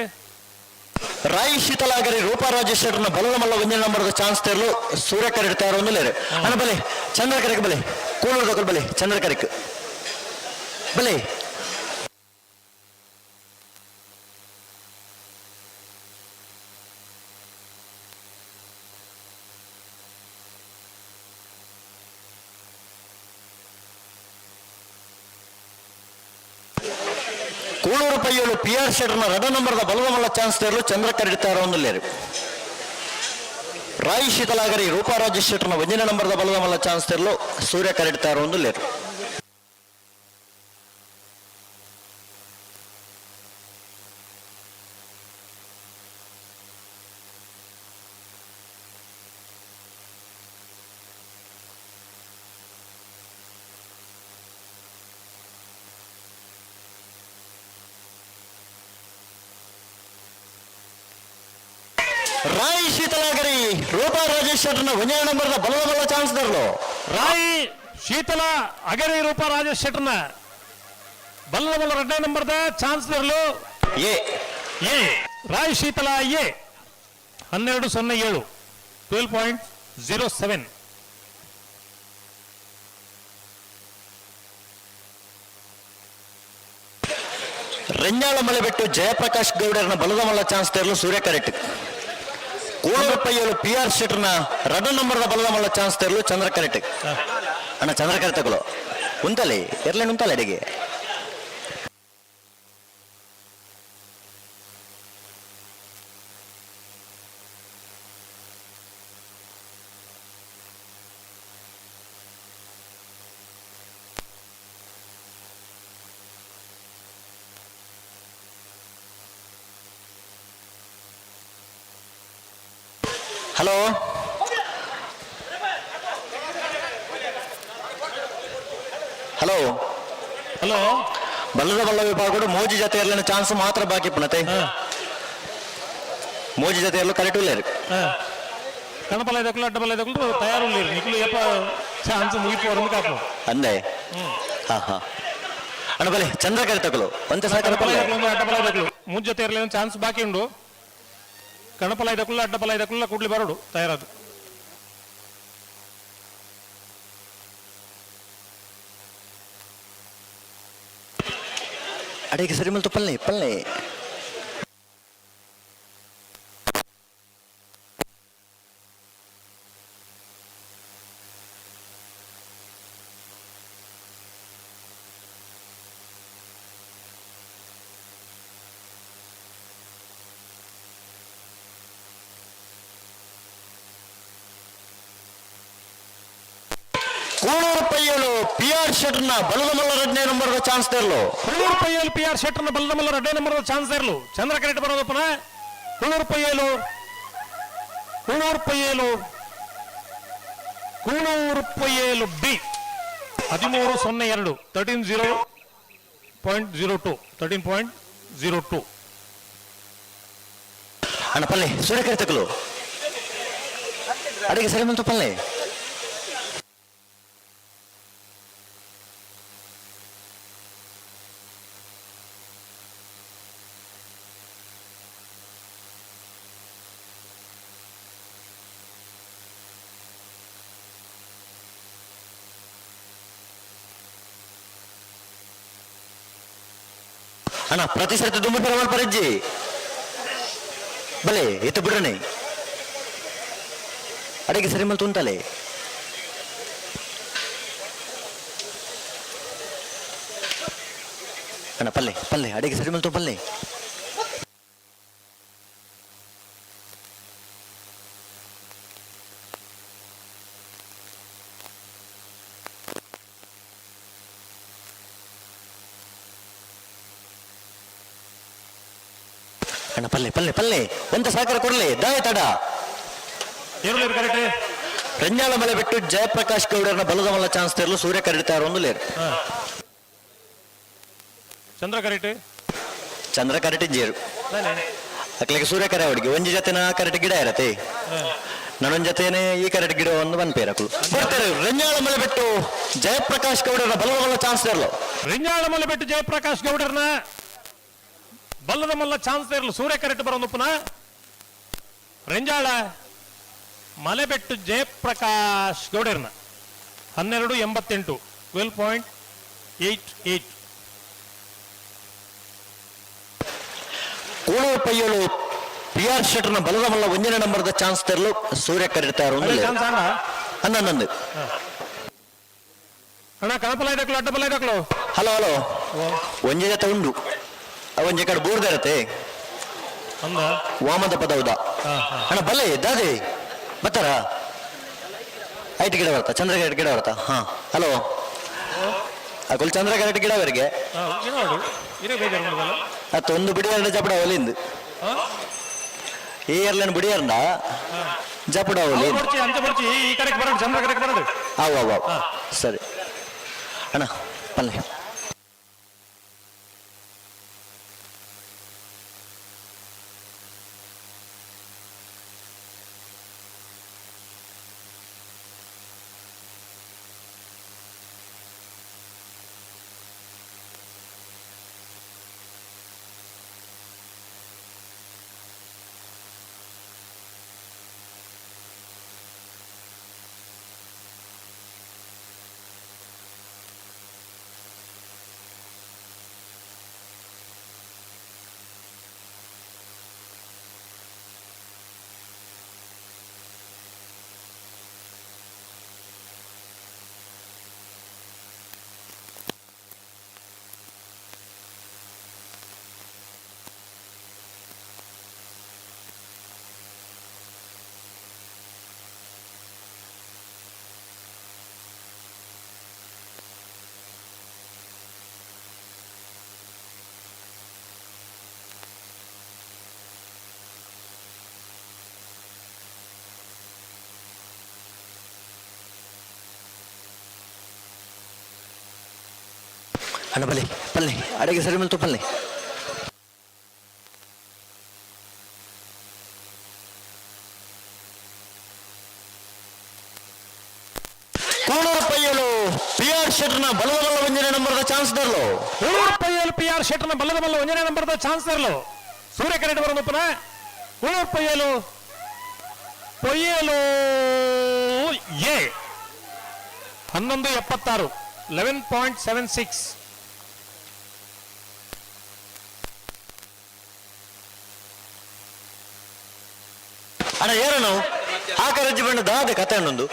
ರಾಯ್ ಶೀತಲಾಗರಿ ರೂಪಾ ರಾಜೇಶ್ವರನ ಬಲದ ಮಲ್ಲ ಒಂದೇ ನಂಬರ್ ಚಾನ್ಸ್ ತೇರ್ಲು ಸೂರ್ಯ ಕರೆಕ್ಟ್ ತಯಾರು ಒಂದು ಲೇರು ಅಣ್ಣ ಬಲೆ ಚಂದ್ರ ಕರೆಕ್ ಬಲೆ ಕೂಳೂರು ದೊಕ್ಕಲ್ ಬಲೆ ಚಂದ್ರ ಕರೆಕ್ ಬಲೆ ಕೂಳೂರು ಪೈಯೋಳು ಪಿ ಆರ್ ಶೆಟ್ಟರ್ನ ರಡ ನಂಬರ್ದ ಬಲದ ಮಲ್ಲ ಚಾನ್ಸ್ ತೇರಲು ಚಂದ್ರ ಕರೆಡ್ತಾರ ಒಂದುಲ್ಲೇರು. ರಾಯಿ ಶೀತಲಾಗರಿ ರೂಪಾ ರಾಜೇಶ್ ಶೆಟ್ಟರ್ನ ಒಂಜಿನ ನಂಬರ್ದ ಬಲದ ಮಲ್ಲ ಚಾನ್ಸ್ ತೇರಲು ಸೂರ್ಯ ಕರೆಡ್ತಾರ ಒಂದುಲ್ಲೇರು. ರಾಯಿ ಶೀತಲಾಗರಿ ರೂಪಾ ರಾಜೇಶ್ ಶೆಟ್ಟರ್ನ ಒಂಜನೇ ನಂಬರ್ದ ಬಲದ ಬಲ ಚಾನ್ಸ್ ತರಲು. ರಾಯಿ ಶೀತಲ ಅಗರಿ ರೂಪಾ ರಾಜೇಶ್ ಶೆಟ್ಟರ್ನ ಬಲದ ಬಲ ಎರಡನೇ ನಂಬರ್ದ ಚಾನ್ಸ್ ತರಲು. ಎ ಎ ರಾಯಿ ಶೀತಲ ಎ 12.07 12.07. ರೆಂಜಾಳ ಮಲೆಬೆಟ್ಟು ಜಯಪ್ರಕಾಶ್ ಗೌಡರನ ಬಲದ ಮಲ್ಲ ಚಾನ್ಸ್ ತರಲು ಸೂರ್ಯ ಕರೆಕ್ಟ್. ಕೂಳೂರು ಪೈಯಲು ಪಿ ಆರ್ ಶೆಟ್ಟರ್ನ ರಡ ನಂಬರ್ದ ಬಲದ ಮಲ್ಲ ಚಾನ್ಸ್ ತರಲು ಚಂದ್ರ ಕರೆಕ್ಟ್. ಅಣ್ಣ ಚಂದ್ರ ಕರೆಕ್ಟ್ ತಗೊಳ್ಳೋ ಉಂತಲೆ ಎರ್ಲೇನು ಉಂತಲೆ ಅಡಿಗೆ. ಹಲೋ ಹಲೋ ಹಲೋ ಬಲ್ಲದ ಬಲ್ಲ ವಿಭಾಗಗಳು ಮೋಜಿ ಜೊತೆ ಇರಲಿನ ಚಾನ್ಸ್ ಮಾತ್ರ ಬಾಕಿ ಪುನತೆ. ಮೋಜಿ ಜೊತೆ ಇರಲು ಕರೆಕ್ಟ್ ಉಲ್ಲೇರು. ಕಣಪಲ ಇದಕ್ಕಲು ಅಡ್ಡಬಲ ಇದಕ್ಕಲು ತಯಾರು ಉಳ್ಳೇರು ನಿಕ್ಲು ಯಪ್ಪ ಚಾನ್ಸ್ ಮುಗಿಪೋರು ಕಾಪು ಅಂದೆ. ಹಾ ಹಾ ಅಣ್ಣ ಬಲೆ ಚಂದ್ರ ಕರೆ ತಗೊಳ್ಳೋ ಒಂತೆ ಸಾಕರ ಕಣಪಲ ಇದಕ್ಕಲು ಅಡ್ಡಬಲ ಇದಕ್ಕಲು ಮೂಜ್ ಜೊತೆ ಇರಲಿನ ಚಾನ್ಸ್ ಬಾಕಿ ಉಂಡು. ಕಣಪಲ ಇದಕ್ಕಲು ಅಡ್ಡಬಲ ಇದಕ್ಕಲು ಕೂಡ್ಲಿ ಬರೋಡು ತಯಾರದು. ಅಡಿಗೆ ಸರಿ ಮಲ್ತು ಪಲ್ಲೆ ಪಲ್ಲೆ. ಕೂಳೂರು ಪೈಯಲು ಪಿ ಆರ್ ಶೆಟ್ಟರ್ನ ಬಲದ ಮಲ್ಲ ಎರಡನೇ ನಂಬರ್ ಚಾನ್ಸ್ ತರಲು. ಕೂಳೂರು ಪೈಯಲು ಪಿ ಆರ್ ಶೆಟ್ಟರ್ನ ಬಲದ ಮಲ್ಲ ಎರಡನೇ ನಂಬರ್ ಚಾನ್ಸ್ ತರಲು ಚಂದ್ರ ಕರೆಕ್ಟ್ ಬರೋದಪ್ಪನ. ಕೂಳೂರು ಪೈಯಲು ಕೂಳೂರು ಪೈಯಲು ಕೂಳೂರು ಪೈಯಲು ಬಿ 13.02 13.02 13.02. ಅಣ್ಣ ಪಲ್ಲೆ ಸೂರ್ಯ ಕರೆ ತಕಲು ಅಡಿಗೆ ಸರಿ ಬಂತು ಪಲ್ಲೆ. ಅಣ್ಣ ಪ್ರತಿ ಸರ್ತಿ ದುಂಬು ಪರವಾಲ್ ಪರಜ್ಜಿ ಬಲೆ ಎತ್ತು ಬಿಡ್ರನೆ ಅಡಿಗೆ ಸರಿ ಮಲ್ತು ಉಂಟಲೆ. ಅಣ್ಣ ಪಲ್ಲೆ ಪಲ್ಲೆ ಅಡಿಗೆ ಸರಿ ಮಲ್ತು ಪಲ್ಲೆ. ಅಣ್ಣ ಪಲ್ಲೆ ಪಲ್ಲೆ ಪಲ್ಲೆ ಒಂತ ಸಹಕಾರ ಕೊಡ್ಲಿ ದಾಯ ತಡ. ರಂಜಾಳ ಮಲೆ ಬಿಟ್ಟು ಜಯಪ್ರಕಾಶ್ ಗೌಡರನ್ನ ಬಲದ ಮಲ್ಲ ಚಾನ್ಸ್ ತರಲು ಸೂರ್ಯ ಕರೆಡ್ತಾರ ಒಂದು ಲೇರ್. ಚಂದ್ರ ಕರೆಕ್ಟ್. ಚಂದ್ರ ಕರೆಕ್ಟ್ ಜೇರು ಅಕ್ಲಿಗೆ ಸೂರ್ಯ ಕರೆ ಅವಡಿಗೆ ಒಂಜಿ ಜೊತೆನ ಕರೆಕ್ಟ್ ಗಿಡ ಇರತ್ತೆ, ನನ್ನೊಂದ್ ಜೊತೆನೆ ಈ ಕರೆಕ್ಟ್ ಗಿಡ ಒಂದು ಬಂದ್ಪೇರ ಅಕ್ಲು ಬರ್ತಾರೆ. ರಂಜಾಳ ಮಲೆ ಬಿಟ್ಟು ಜಯಪ್ರಕಾಶ್ ಗೌಡರ ಬಲದ ಮಲ್ಲ ಚಾನ್ಸ್ ತರಲು. ರಂಜಾಳ ಮಲೆ ಬಿಟ್ಟು ಜಯಪ್ರಕಾಶ್ ಗೌಡರನ್ನ ಬಲ್ಲದ ಮಲ್ಲ ಚಾನ್ಸ್ ಇರಲು ಸೂರ್ಯ ಕರೆಕ್ಟ್ ಬರೋದು ಪುನಃ. ರೆಂಜಾಳ ಮಲೆಬೆಟ್ಟು ಜಯಪ್ರಕಾಶ್ ಗೌಡರ್ನ 12.88 12.88. ಕೂಳೂರು ಪೈಯೋಳು ಪಿ ಆರ್ ಶೆಟ್ಟರ್ನ ಬಲದ ಮಲ್ಲ ಒಂದನೇ ನಂಬರ್ದ ಚಾನ್ಸ್ ತರಲು ಸೂರ್ಯ ಕರೆಡ್ತಾರ ಚಾನ್ಸ್ ಅಣ್ಣ ಹನ್ನೊಂದು. ಅಣ್ಣ ಕಣಪಲ ಇದಕ್ಕಲು ಅಡ್ಡಬಲ ಇದಕ್ಕಲು. ಹಲೋ ಹಲೋ ಒಂಜಿ ಜೊತೆ ಉಂಡು. ಒಂಜಿ ಕಡೆ ಬೂರ್ದರತೆ ಅಂದ ವಾಮದ ಪದವುದ ಅಣ್ಣ ಬಲ್ಲೆ ದಾದೆ ಬತ್ತಾರ ಐಟ್ ಗಿಡ ಬರ್ತಾ ಚಂದ್ರ ಗಿಡ ಗಿಡ ಬರ್ತಾ ಹಾ ಹಲೋ ಅಕುಲ್ ಚಂದ್ರ ಕರೆಕ್ಟ್ ಗಿಡವರೆಗೆ ನೋಡು ಇರೇ ಬೇಜಾರು ಮಾಡೋದಲ್ಲ ಅತ್ತ ಒಂದು ಬಿಡಿಯಾರ್ಡ ಜಪಡ ಒಲಿಂದು ಈ ಏರ್ಲೈನ್ ಬಿಡಿಯಾರ್ಡ ಜಪಡ ಒಲಿ ಬರ್ಚಿ ಅಂಚೆ ಬರ್ಚಿ ಈ ಕಡೆಗೆ ಬರೋದು ಚಂದ್ರ ಕಡೆಗೆ ಬರೋದು ಅವ್ ಅವ್ ಅವ್ ಸರಿ ಅಣ್ಣ ಪಲ್ಲೆ ಅಣ್ಣ ಬಲ್ಲೆ ಪಲ್ಲೆ ಅಡಿಗೆ ಸರಿ ಬಂತು ಪಲ್ಲೆ. ಕೂಳೂರು ಪೈಯಲು ಪಿ ಆರ್ ಶೆಟ್ನ ಬಲದ ಬಲ್ಲ ಒಂಜನೇ ನಂಬರ್ದ ಚಾನ್ಸ್ ದರ್ಲು. ಕೂಳೂರು ಪೈಯಲು ಪಿ ಆರ್ ಶೆಟ್ನ ಬಲ್ಲದ ಬಲ್ಲ ಒಂಜನೇ ನಂಬರ್ದ ಚಾನ್ಸ್ ದರ್ಲು. ಸೂರ್ಯ ಕರೆಂಟ್ ಬರೋದಪ್ಪನ ಕೂಳೂರು ಪೈಯಲು ಪೊಯ್ಯಲು ಎ 11.76 11.76. ಅಣ್ಣ ಏರನು ಆಕರಜ್ಜಿ ಬಣ್ಣ ದಾದ ಕತೆ ಅಣ್ಣೊಂದು.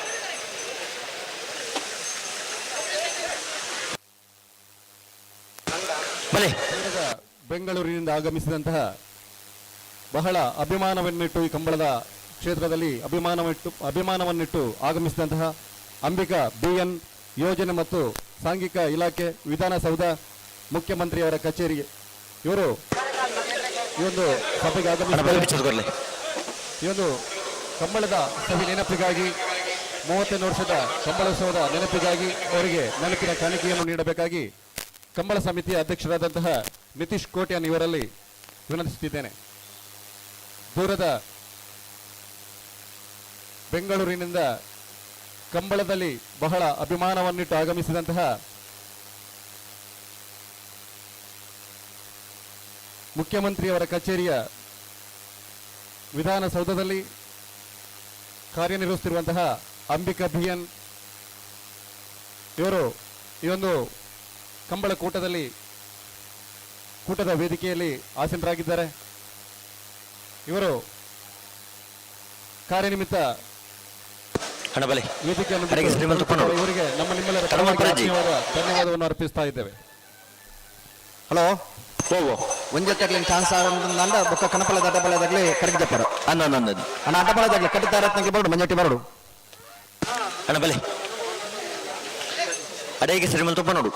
ಬಲೆ. ಬೆಂಗಳೂರಿನಿಂದ ಆಗಮಿಸಿದಂತಹ ಬಹಳ ಅಭಿಮಾನವನ್ನಿಟ್ಟು ಈ ಕಂಬಳದ ಕ್ಷೇತ್ರದಲ್ಲಿ ಅಭಿಮಾನವನ್ನಿಟ್ಟು ಆಗಮಿಸಿದಂತಹ ಅಂಬಿಕಾ ಬಿ ಎನ್ ಯೋಜನೆ ಮತ್ತು ಸಾಂಘಿಕ ಇಲಾಖೆ ವಿಧಾನಸೌಧ ಮುಖ್ಯಮಂತ್ರಿಯವರ ಕಚೇರಿಗೆ ಇವರು ಈ ಒಂದು ಸಭೆಗೆ ಆಗಮಿಸಿದ್ದಾರೆ. ಈ ಒಂದು ಕಂಬಳದ ಸಭೆ ನೆನಪಿಗಾಗಿ 30 ವರ್ಷದ ಕಂಬಳೋತ್ಸವದ ನೆನಪಿಗಾಗಿ ಅವರಿಗೆ ನೆನಪಿನ ಕಾಣಿಕೆಯನ್ನು ನೀಡಬೇಕಾಗಿ ಕಂಬಳ ಸಮಿತಿಯ ಅಧ್ಯಕ್ಷರಾದಂತಹ ನಿತೀಶ್ ಕೋಟ್ಯಾನ್ ಇವರಲ್ಲಿ ವಿನಂತಿಸುತ್ತಿದ್ದೇನೆ. ದೂರದ ಬೆಂಗಳೂರಿನಿಂದ ಕಂಬಳದಲ್ಲಿ ಬಹಳ ಅಭಿಮಾನವನ್ನಿಟ್ಟು ಆಗಮಿಸಿದಂತಹ ಮುಖ್ಯಮಂತ್ರಿಯವರ ಕಚೇರಿಯ ವಿಧಾನಸೌಧದಲ್ಲಿ ಕಾರ್ಯನಿರ್ವಹಿಸುತ್ತಿರುವಂತಹ ಅಂಬಿಕಾ ಬಿ ಎನ್ ಇವರು ಈ ಒಂದು ಕಂಬಳ ಕೂಟದ ವೇದಿಕೆಯಲ್ಲಿ ಆಸೀನರಾಗಿದ್ದಾರೆ. ಇವರು ಕಾರ್ಯನಿಮಿತ್ತ ವೇದಿಕೆಯನ್ನು ಬಿಟ್ಟು ಇವರಿಗೆ ನಮ್ಮ ನಿಮ್ಮೆಲ್ಲರ ಪರವಾಗಿ ಧನ್ಯವಾದವನ್ನು ಅರ್ಪಿಸ್ತಾ ಇದ್ದೇವೆ. ಹಲೋ ಒಂಜೆ ತಗ್ಲಿನ ಚಾನ್ಸ್ ಆರಂದ ಬೊಕ್ಕ ಕಣಪಲ ದಡ್ಡಬಲದಾಗ್ಲಿ ಕಡೆಗೆ ಜಪ್ಪರು ಅನ್ನ ಅಣ್ಣ ಅಡ್ಡಬಲದಾಗ್ಲಿ ಕಟ್ಟಿದ್ದಾರತ್ನಗೆ ಬರಡು ಮಂಜಟ್ಟಿ ಬರಡು ಅಣ್ಣ ಬಲೆ ಅಡೇಗೆ ಶ್ರೀಮಂತ ನೋಡು.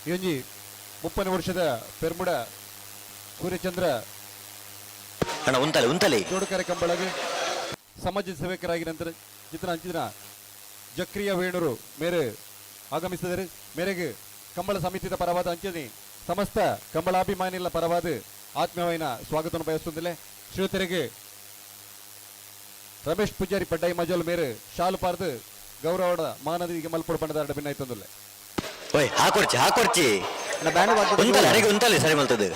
ಈ ಒಂಜಿ 30 ವರ್ಷದ ಪೆರ್ಮುಡ ಸೂರ್ಯಚಂದ್ರ ಅಣ್ಣ ಉಂತಲೆ ಉಂತಲೆ ಜೋಡುಕರೆ ಕಂಬಳಗೆ ಸಮಾಜ ಸೇವಕರಾಗಿ ನಂತರ ಚಿತ್ರ ಅಂಚಿನ ಜಕ್ರಿಯ ವೇಣೂರು ಮೇರೆ ಆಗಮಿಸಿದರೆ ಮೇರೆಗೆ ಕಂಬಳ ಸಮಿತಿದ ಪರವಾದ ಅಂಚನೆ ಸಮಸ್ತ ಕಂಬಳಾಭಿಮಾನಿಗಳ ಪರವಾದ ಆತ್ಮೀಯವಾದ ಸ್ವಾಗತವನ್ನು ಬಯಸುತ್ತಿಲ್ಲ. ಶ್ರೀತರಿಗೆ ರಮೇಶ್ ಪೂಜಾರಿ ಪಡ್ಡಾಯಿ ಮಜಲ್ ಮೇರೆ ಶಾಲು ಪಾರ್ದು ಗೌರವದ ಮಾನದಿಗೆ ಮಲ್ಪೊಡು ಪಂಡದಾರಡ ಭಿನ್ನಾಯ್ತಂದುಲ್ಲೆ. ಓಯ್ ಹಾಕೊರ್ಚಿ ಹಾಕೊರ್ಚಿ ಉಂತಲೆ ಅರೆಗೆ ಉಂತಲೆ ಸರಿ ಮಲ್ತದೆ.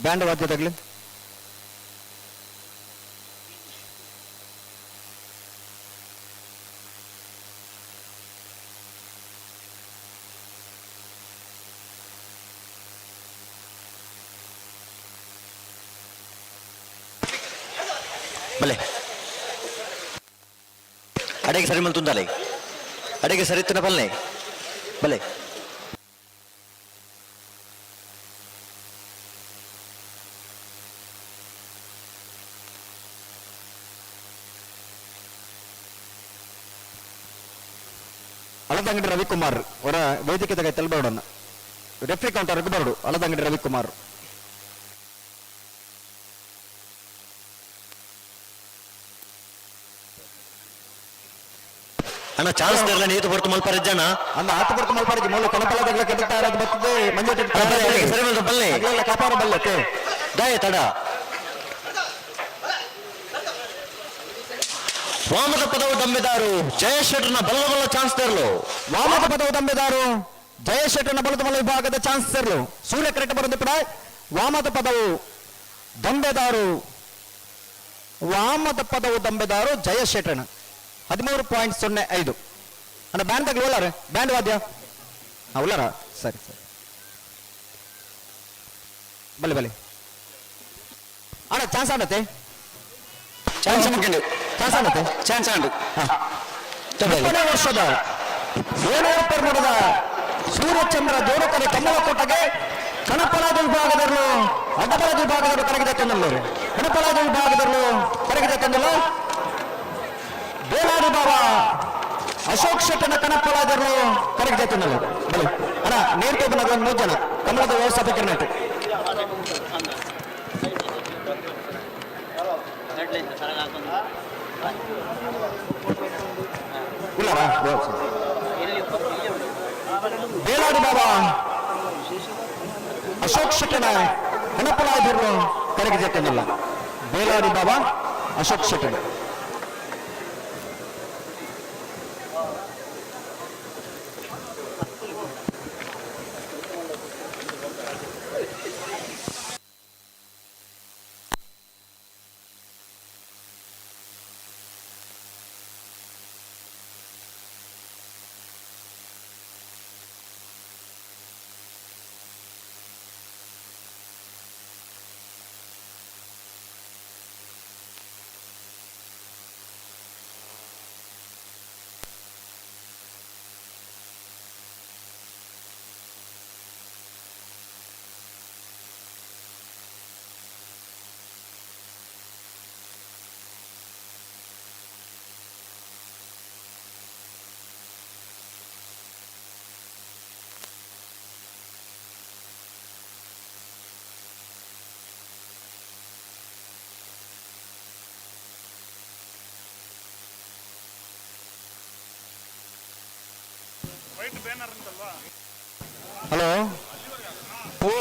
ಬ್ಯಾಂಡ್ ವಾದ್ಯ ತಗಲಿ. ಬಲೆ ಅಡೆಗೆ ಸರಿ ಮಲ್ತುಂದಾಲೆ ಅಡೆಗೆ ಸರಿತ್ತಿನ ಪಲ್ಲೆ ಬಲೆ ಅಳದಂಗಡಿ ರವಿಕುಮಾರ್ ಅವರ ವೇದಿಕೆ ತೆಲ್ಬೇಡನ್ನ ರೆಫ್ರಿ ಕೌಂಟರ್ಗೆ ಬರಡು ಅಳದಂಗಡಿ ರವಿಕುಮಾರ್. ಅಣ್ಣ ಚಾನ್ಸ್ ಇರಲ್ಲ ನೀತು ಬರ್ತು ಮಲ್ಪರಿಜ್ಜಣ್ಣ ಅಣ್ಣ ಆತ ಬರ್ತು ಮಲ್ಪರಿಜ್ಜಿ ಮೂಲ ಕೊನಪಲದಾಗಲ ಕೆಟ್ಟ ಬರ್ತದೆ ಮಂಜು ಸರಿ ಬಂತು ಬಲ್ಲೆ ಕಾಪಾಡ ಬಲ್ಲಕ್ಕೆ ದಾಯ ತಡ ವಾಮದ ಪದವು ದಂಬೆದಾರು ಜಯಶೆಟ್ಟರ್ನ ಬಲ್ಲ ಬಲ್ಲ ಚಾನ್ಸ್ ತರಲು. ವಾಮದ ಪದವು ದಂಬೆದಾರು ಜಯಶೆಟ್ಟರ್ನ ಬಲದ ಬಲ ವಿಭಾಗದ ಚಾನ್ಸ್ ತರಲು. ಸೂರ್ಯ ಕರೆಕ್ಟ್ ಬರೋದು ಕೂಡ ವಾಮದ ಪದವು ದಂಬೆದಾರು, ವಾಮದ ಪದವು ದಂಬೆದಾರು ಜಯಶೆಟ್ಟರ್ನ 13.05. ಅಣ್ಣ ಬ್ಯಾಂಡ್ ತಗಲಿ ಉಲ್ಲಾರ ಬ್ಯಾಂಡ್ ವಾದ್ಯ ಹಾ ಉಲ್ಲಾರ ಸರಿ ಸರಿ ಬಲೆ ಬಲೆ ಅಣ್ಣ ಚಾನ್ಸ್ ಆಡತ್ತೆ ಚಾನ್ಸ್ ಮುಗಿಂಡು ಚಾನ್ಸ್ ಆಡತ್ತೆ ಚಾನ್ಸ್ ಆಂಡು. 30ನೇ ವರ್ಷದ ಏಳೂರು ಪರ್ಮುಡದ ಸೂರ್ಯಚಂದ್ರ ಜೋಡುಕರೆ ಕಮ್ಮಲಕೋಟೆಗೆ ಕಣಪಲಾದ ವಿಭಾಗದವರು ಅಡ್ಡಬಲದ ವಿಭಾಗದವರು ಕರಗಿದೆ ತಂದಲ್ಲರು ಕಣಪಲಾದ ವಿಭಾಗದವರು ಕರಗಿದೆ ತಂದಲ್ಲ ಬೇಲಾಡಿ ಬಾಬಾ ಅಶೋಕ್ ಶೆಟ್ಟನ ಕಣಪಲಾದರು ಕರಗಿದೆ ತಂದಲ್ಲ ಬಲಿ ಅಣ್ಣ ನೀರು ತೋಬನ ಒಂದು 3 ಜನ ಕಮಲದ ವ್ಯವಸ್ಥಾಪಕರನ್ನಾಯ್ತು. ಉಲ್ಲಾರ ಬೇಲಾಡಿ ಬಾಬಾ ಅಶೋಕ್ ಶೆಟ್ಟನ ಕಣಪಲಾದರು ಕರಗಿದೆ ತಂದಲ್ಲ ಬೇಲಾಡಿ ಬಾಬಾ ಅಶೋಕ್ ಶೆಟ್ಟನ. ಹಲೋ ಓ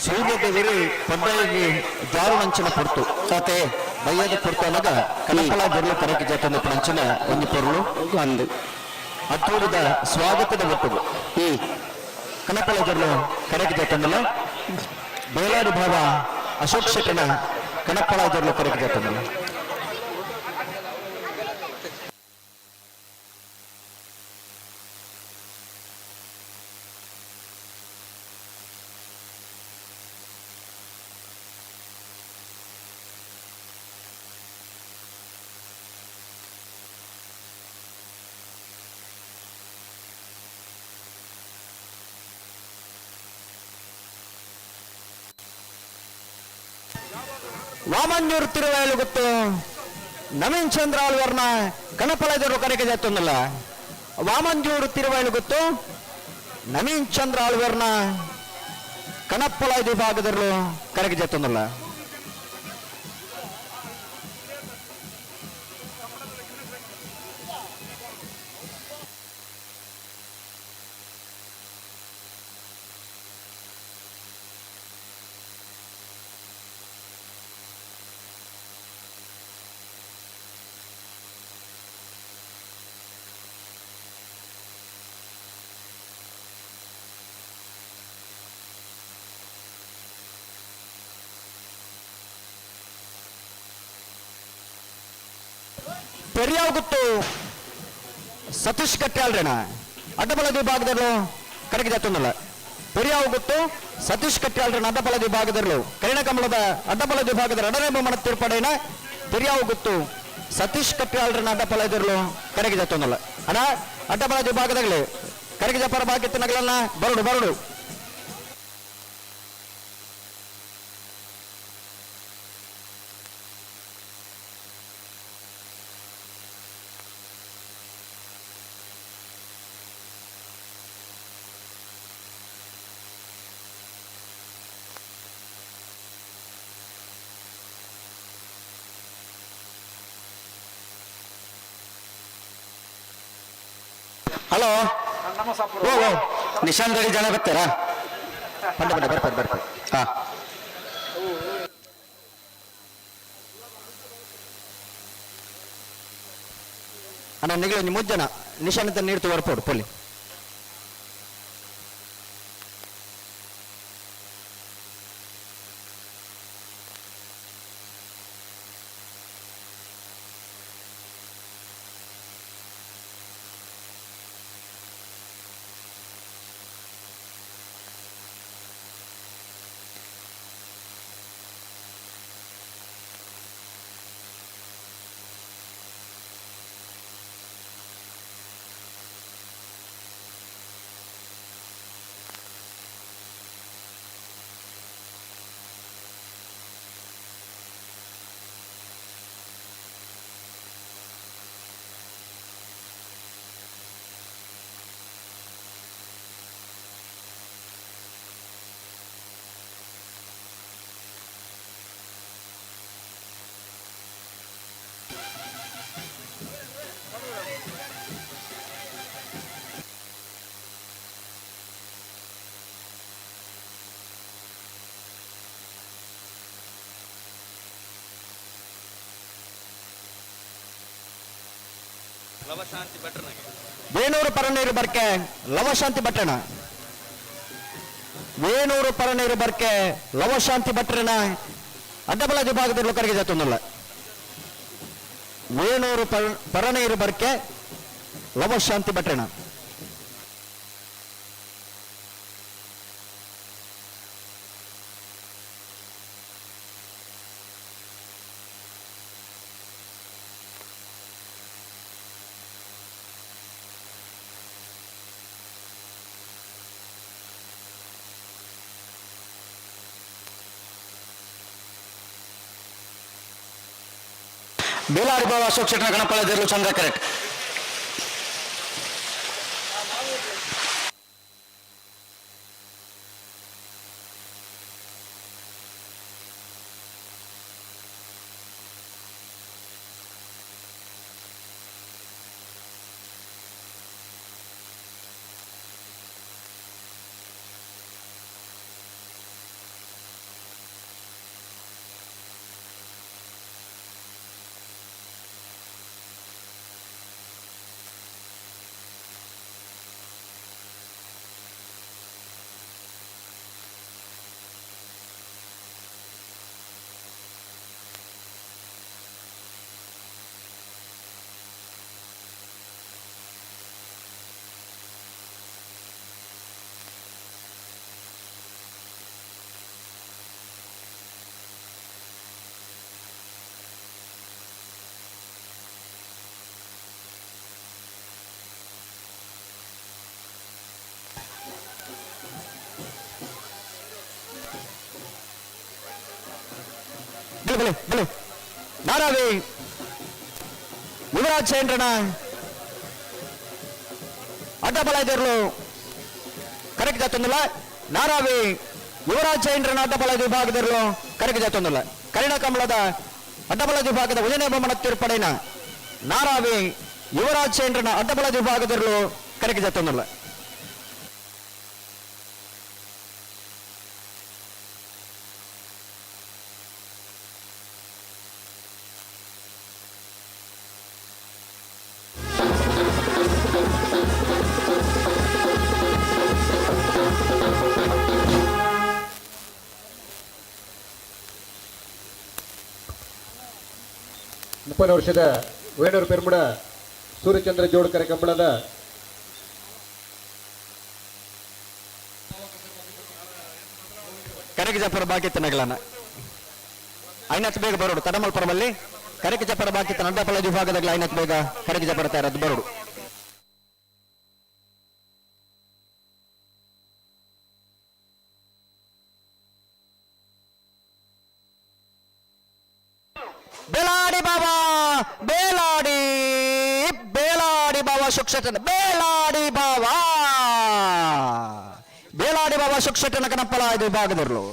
ಸೂರ್ಯದೇವರು ಪಂದಾಯಿಗೆ ಜಾರುನಂಚಿನ ಪೊರ್ತು ಕತೆ ಬಯ್ಯದ ಪೊರ್ತು ಅನಗ ಕನಕಲ ಜರ್ಲು ಕರಕಿ ಜಾತನ ಪಂಚಿನ ಒಂದು ಪೊರುಳು ಒಂದು ಅದ್ದೂರಿದ ಸ್ವಾಗತದ ಒಟ್ಟುಗು ಕನಕಲ ಜರ್ಲು ಕರಕಿ ಜಾತನಲ್ಲ ಬೇಲಾಡಿ ಭಾವ ಅಶೋಕ್ ಶೆಟ್ಟನ ಕನಕಲ ಜರ್ಲು ಕರಕಿ ಜಾತನಲ್ಲ. ವಾಮಂಜೂರು ತಿರುವಾಯಲು ಗೊತ್ತು ನವೀನ್ ಚಂದ್ರ ಆಳ್ವರ್ನ ಕಣಪಲದರು ಕರೆಗೆ ಜಾತೊಂದಲ್ಲ ವಾಮಂಜೂರು ತಿರುವಾಯಲು ಗೊತ್ತು ನವೀನ್ ಚಂದ್ರ ಆಳ್ವರ್ನ ಕಣಪ್ಪಲ ವಿಭಾಗದರು ಕರೆಗೆ ಜಾತೊಂದಲ್ಲ. ಪೆರಿಯಾಗುತ್ತು ಸತೀಶ್ ಕಟ್ಯಾಳ್ರೇಣ ಅಡ್ಡಬಲ ವಿಭಾಗದವರು ಕರಗಿ ಜಾತೊಂದಲ್ಲ. ಪೆರಿಯಾವು ಗುತ್ತು ಸತೀಶ್ ಕಟ್ಯಾಳ್ರ ಅಡ್ಡಬಲ ವಿಭಾಗದಲ್ಲೂ ಕರಿಣಕಮಲದ ಅಡ್ಡಬಲ ವಿಭಾಗದ ಎರಡನೇ ಬಹುಮಾನ ತೀರ್ಪಡೆಯ ಪೆರಿಯಾವು ಗುತ್ತು ಸತೀಶ್ ಕಟ್ಯಾಳ್ರ ಅಡ್ಡಬಲ ಎದುರಲು ಕರೆಗೆ ಜತ್ತೊಂದಲ್ಲ ಅಣ್ಣ ಅಡ್ಡಬಲ ವಿಭಾಗದಾಗಲಿ ಕರೆಗೆ ಜಪರ ಬಾಕಿತ್ತಿನಗಳನ್ನ ಬರಡು ಬರಡು. ಹಲೋ ಓ ಓ ನಿಶಾಂತ್ ರೆಡ್ಡಿ ಜನ ಬರ್ತಾರಾ? ಬಂಡೆ ಬಂಡೆ ಬರ್ತಾರೆ ಬರ್ತಾರೆ. ಹಾ ಅಣ್ಣ ನಿಗಳು ಒಂಜಿ ಮೂಜ್ ಜನ ನಿಶಾಂತ ನೀಡ್ತು ಬರ್ಪೋಡು ಪೊಲಿ. ವೇಣೂರು ಪರನೀರು ಬರ್ಕೆ ಲವಶಾಂತಿ ಭಟ್ಟಣ. ವೇಣೂರು ಪರನೀರು ಬರ್ಕೆ ಲವಶಾಂತಿ ಭಟ್ರನ ಅಡ್ಡಬಲ ವಿಭಾಗದಲ್ಲಿ ಕರೆಗೆ ಜಾತೊಂದಲ್ಲ. ವೇಣೂರು ಪರನೀರು ಬರ್ಕೆ ಲವಶಾಂತಿ ಭಟ್ರಣ. ಬೇಲಾಡಿ ಬಾವ ಅಶೋಕ್ ಶೆಟ್ಟನ ಗಣಪಳ ದೇರ್ಲು ಚಂದ್ರ ಕರೆಕ್ಟ್. ಬಲೆ ಬಲೆ ಬಲೆ ನಾರಾವಿ ಯುವರಾಜ್ ಸೇಂಡ್ರನ ಅಡ್ಡಬಲ ಎದುರು ಕರೆಕ್ಟ್ ಜಾತೊಂದಿಲ್ಲ. ನಾರಾವಿ ಯುವರಾಜ್ ಸೇಂಡ್ರನ ಅಡ್ಡಬಲ ವಿಭಾಗದಲ್ಲೂ ಕರೆಕ್ಟ್ ಜಾತೊಂದಿಲ್ಲ. ಕರಿಣ ಕಮಲದ ಅಡ್ಡಬಲ ವಿಭಾಗದ ಉದಯನೇ ಬೊಮ್ಮನ ತೀರ್ಪಡೆನ ನಾರಾವಿ ಯುವರಾಜ್ ಸೇಂಡ್ರನ ಅಡ್ಡಬಲ ವಿಭಾಗದಲ್ಲೂ ಕರೆಕ್ಟ್ ಜಾತೊಂದಿಲ್ಲ. 30 ವರ್ಷದ ವೇಣೂರು ಪೆರ್ಮುಡ ಸೂರ್ಯಚಂದ್ರ ಜೋಡ್ಕರೆ ಕಂಬಳದ ಕರೆಗೆ ಜಪರ ಬಾಕಿ ತನಗಳನ್ನ ಐನತ್ ಬೇಗ ಬರೋಡು ತಡಮಲ್ಪುರಮಲ್ಲಿ ಕರೆಗೆ ಜಪರ ಬಾಕಿ ಅಡ್ಡಪಲ ವಿಭಾಗದಾಗ ಐನತ್ ಬೇಗ ಕರೆಗೆ ಜಪರ ತಯಾರದ್ದು ಬರೋಡು. ಬೇಲಾಡಿ ಬಾಬಾ, ಬೇಲಾಡಿ ಬೇಲಾಡಿ ಬಾಬಾ ಸುಕ್ಷಟನ, ಬೇಲಾಡಿ ಬಾಬಾ, ಬೇಲಾಡಿ ಬಾಬಾ ಸುಕ್ಷಟನ ಕನಪ್ಪಲ ಇದು ವಿಭಾಗದರ್ಲು.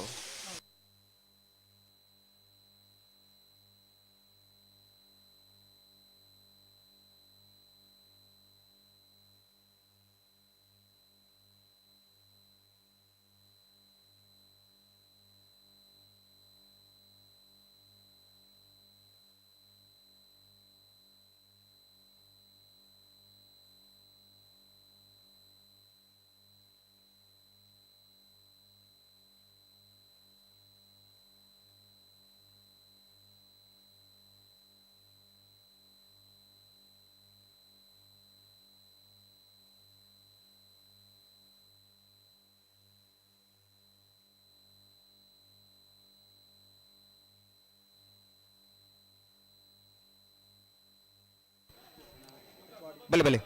ಬಲೆ ಬಲೆ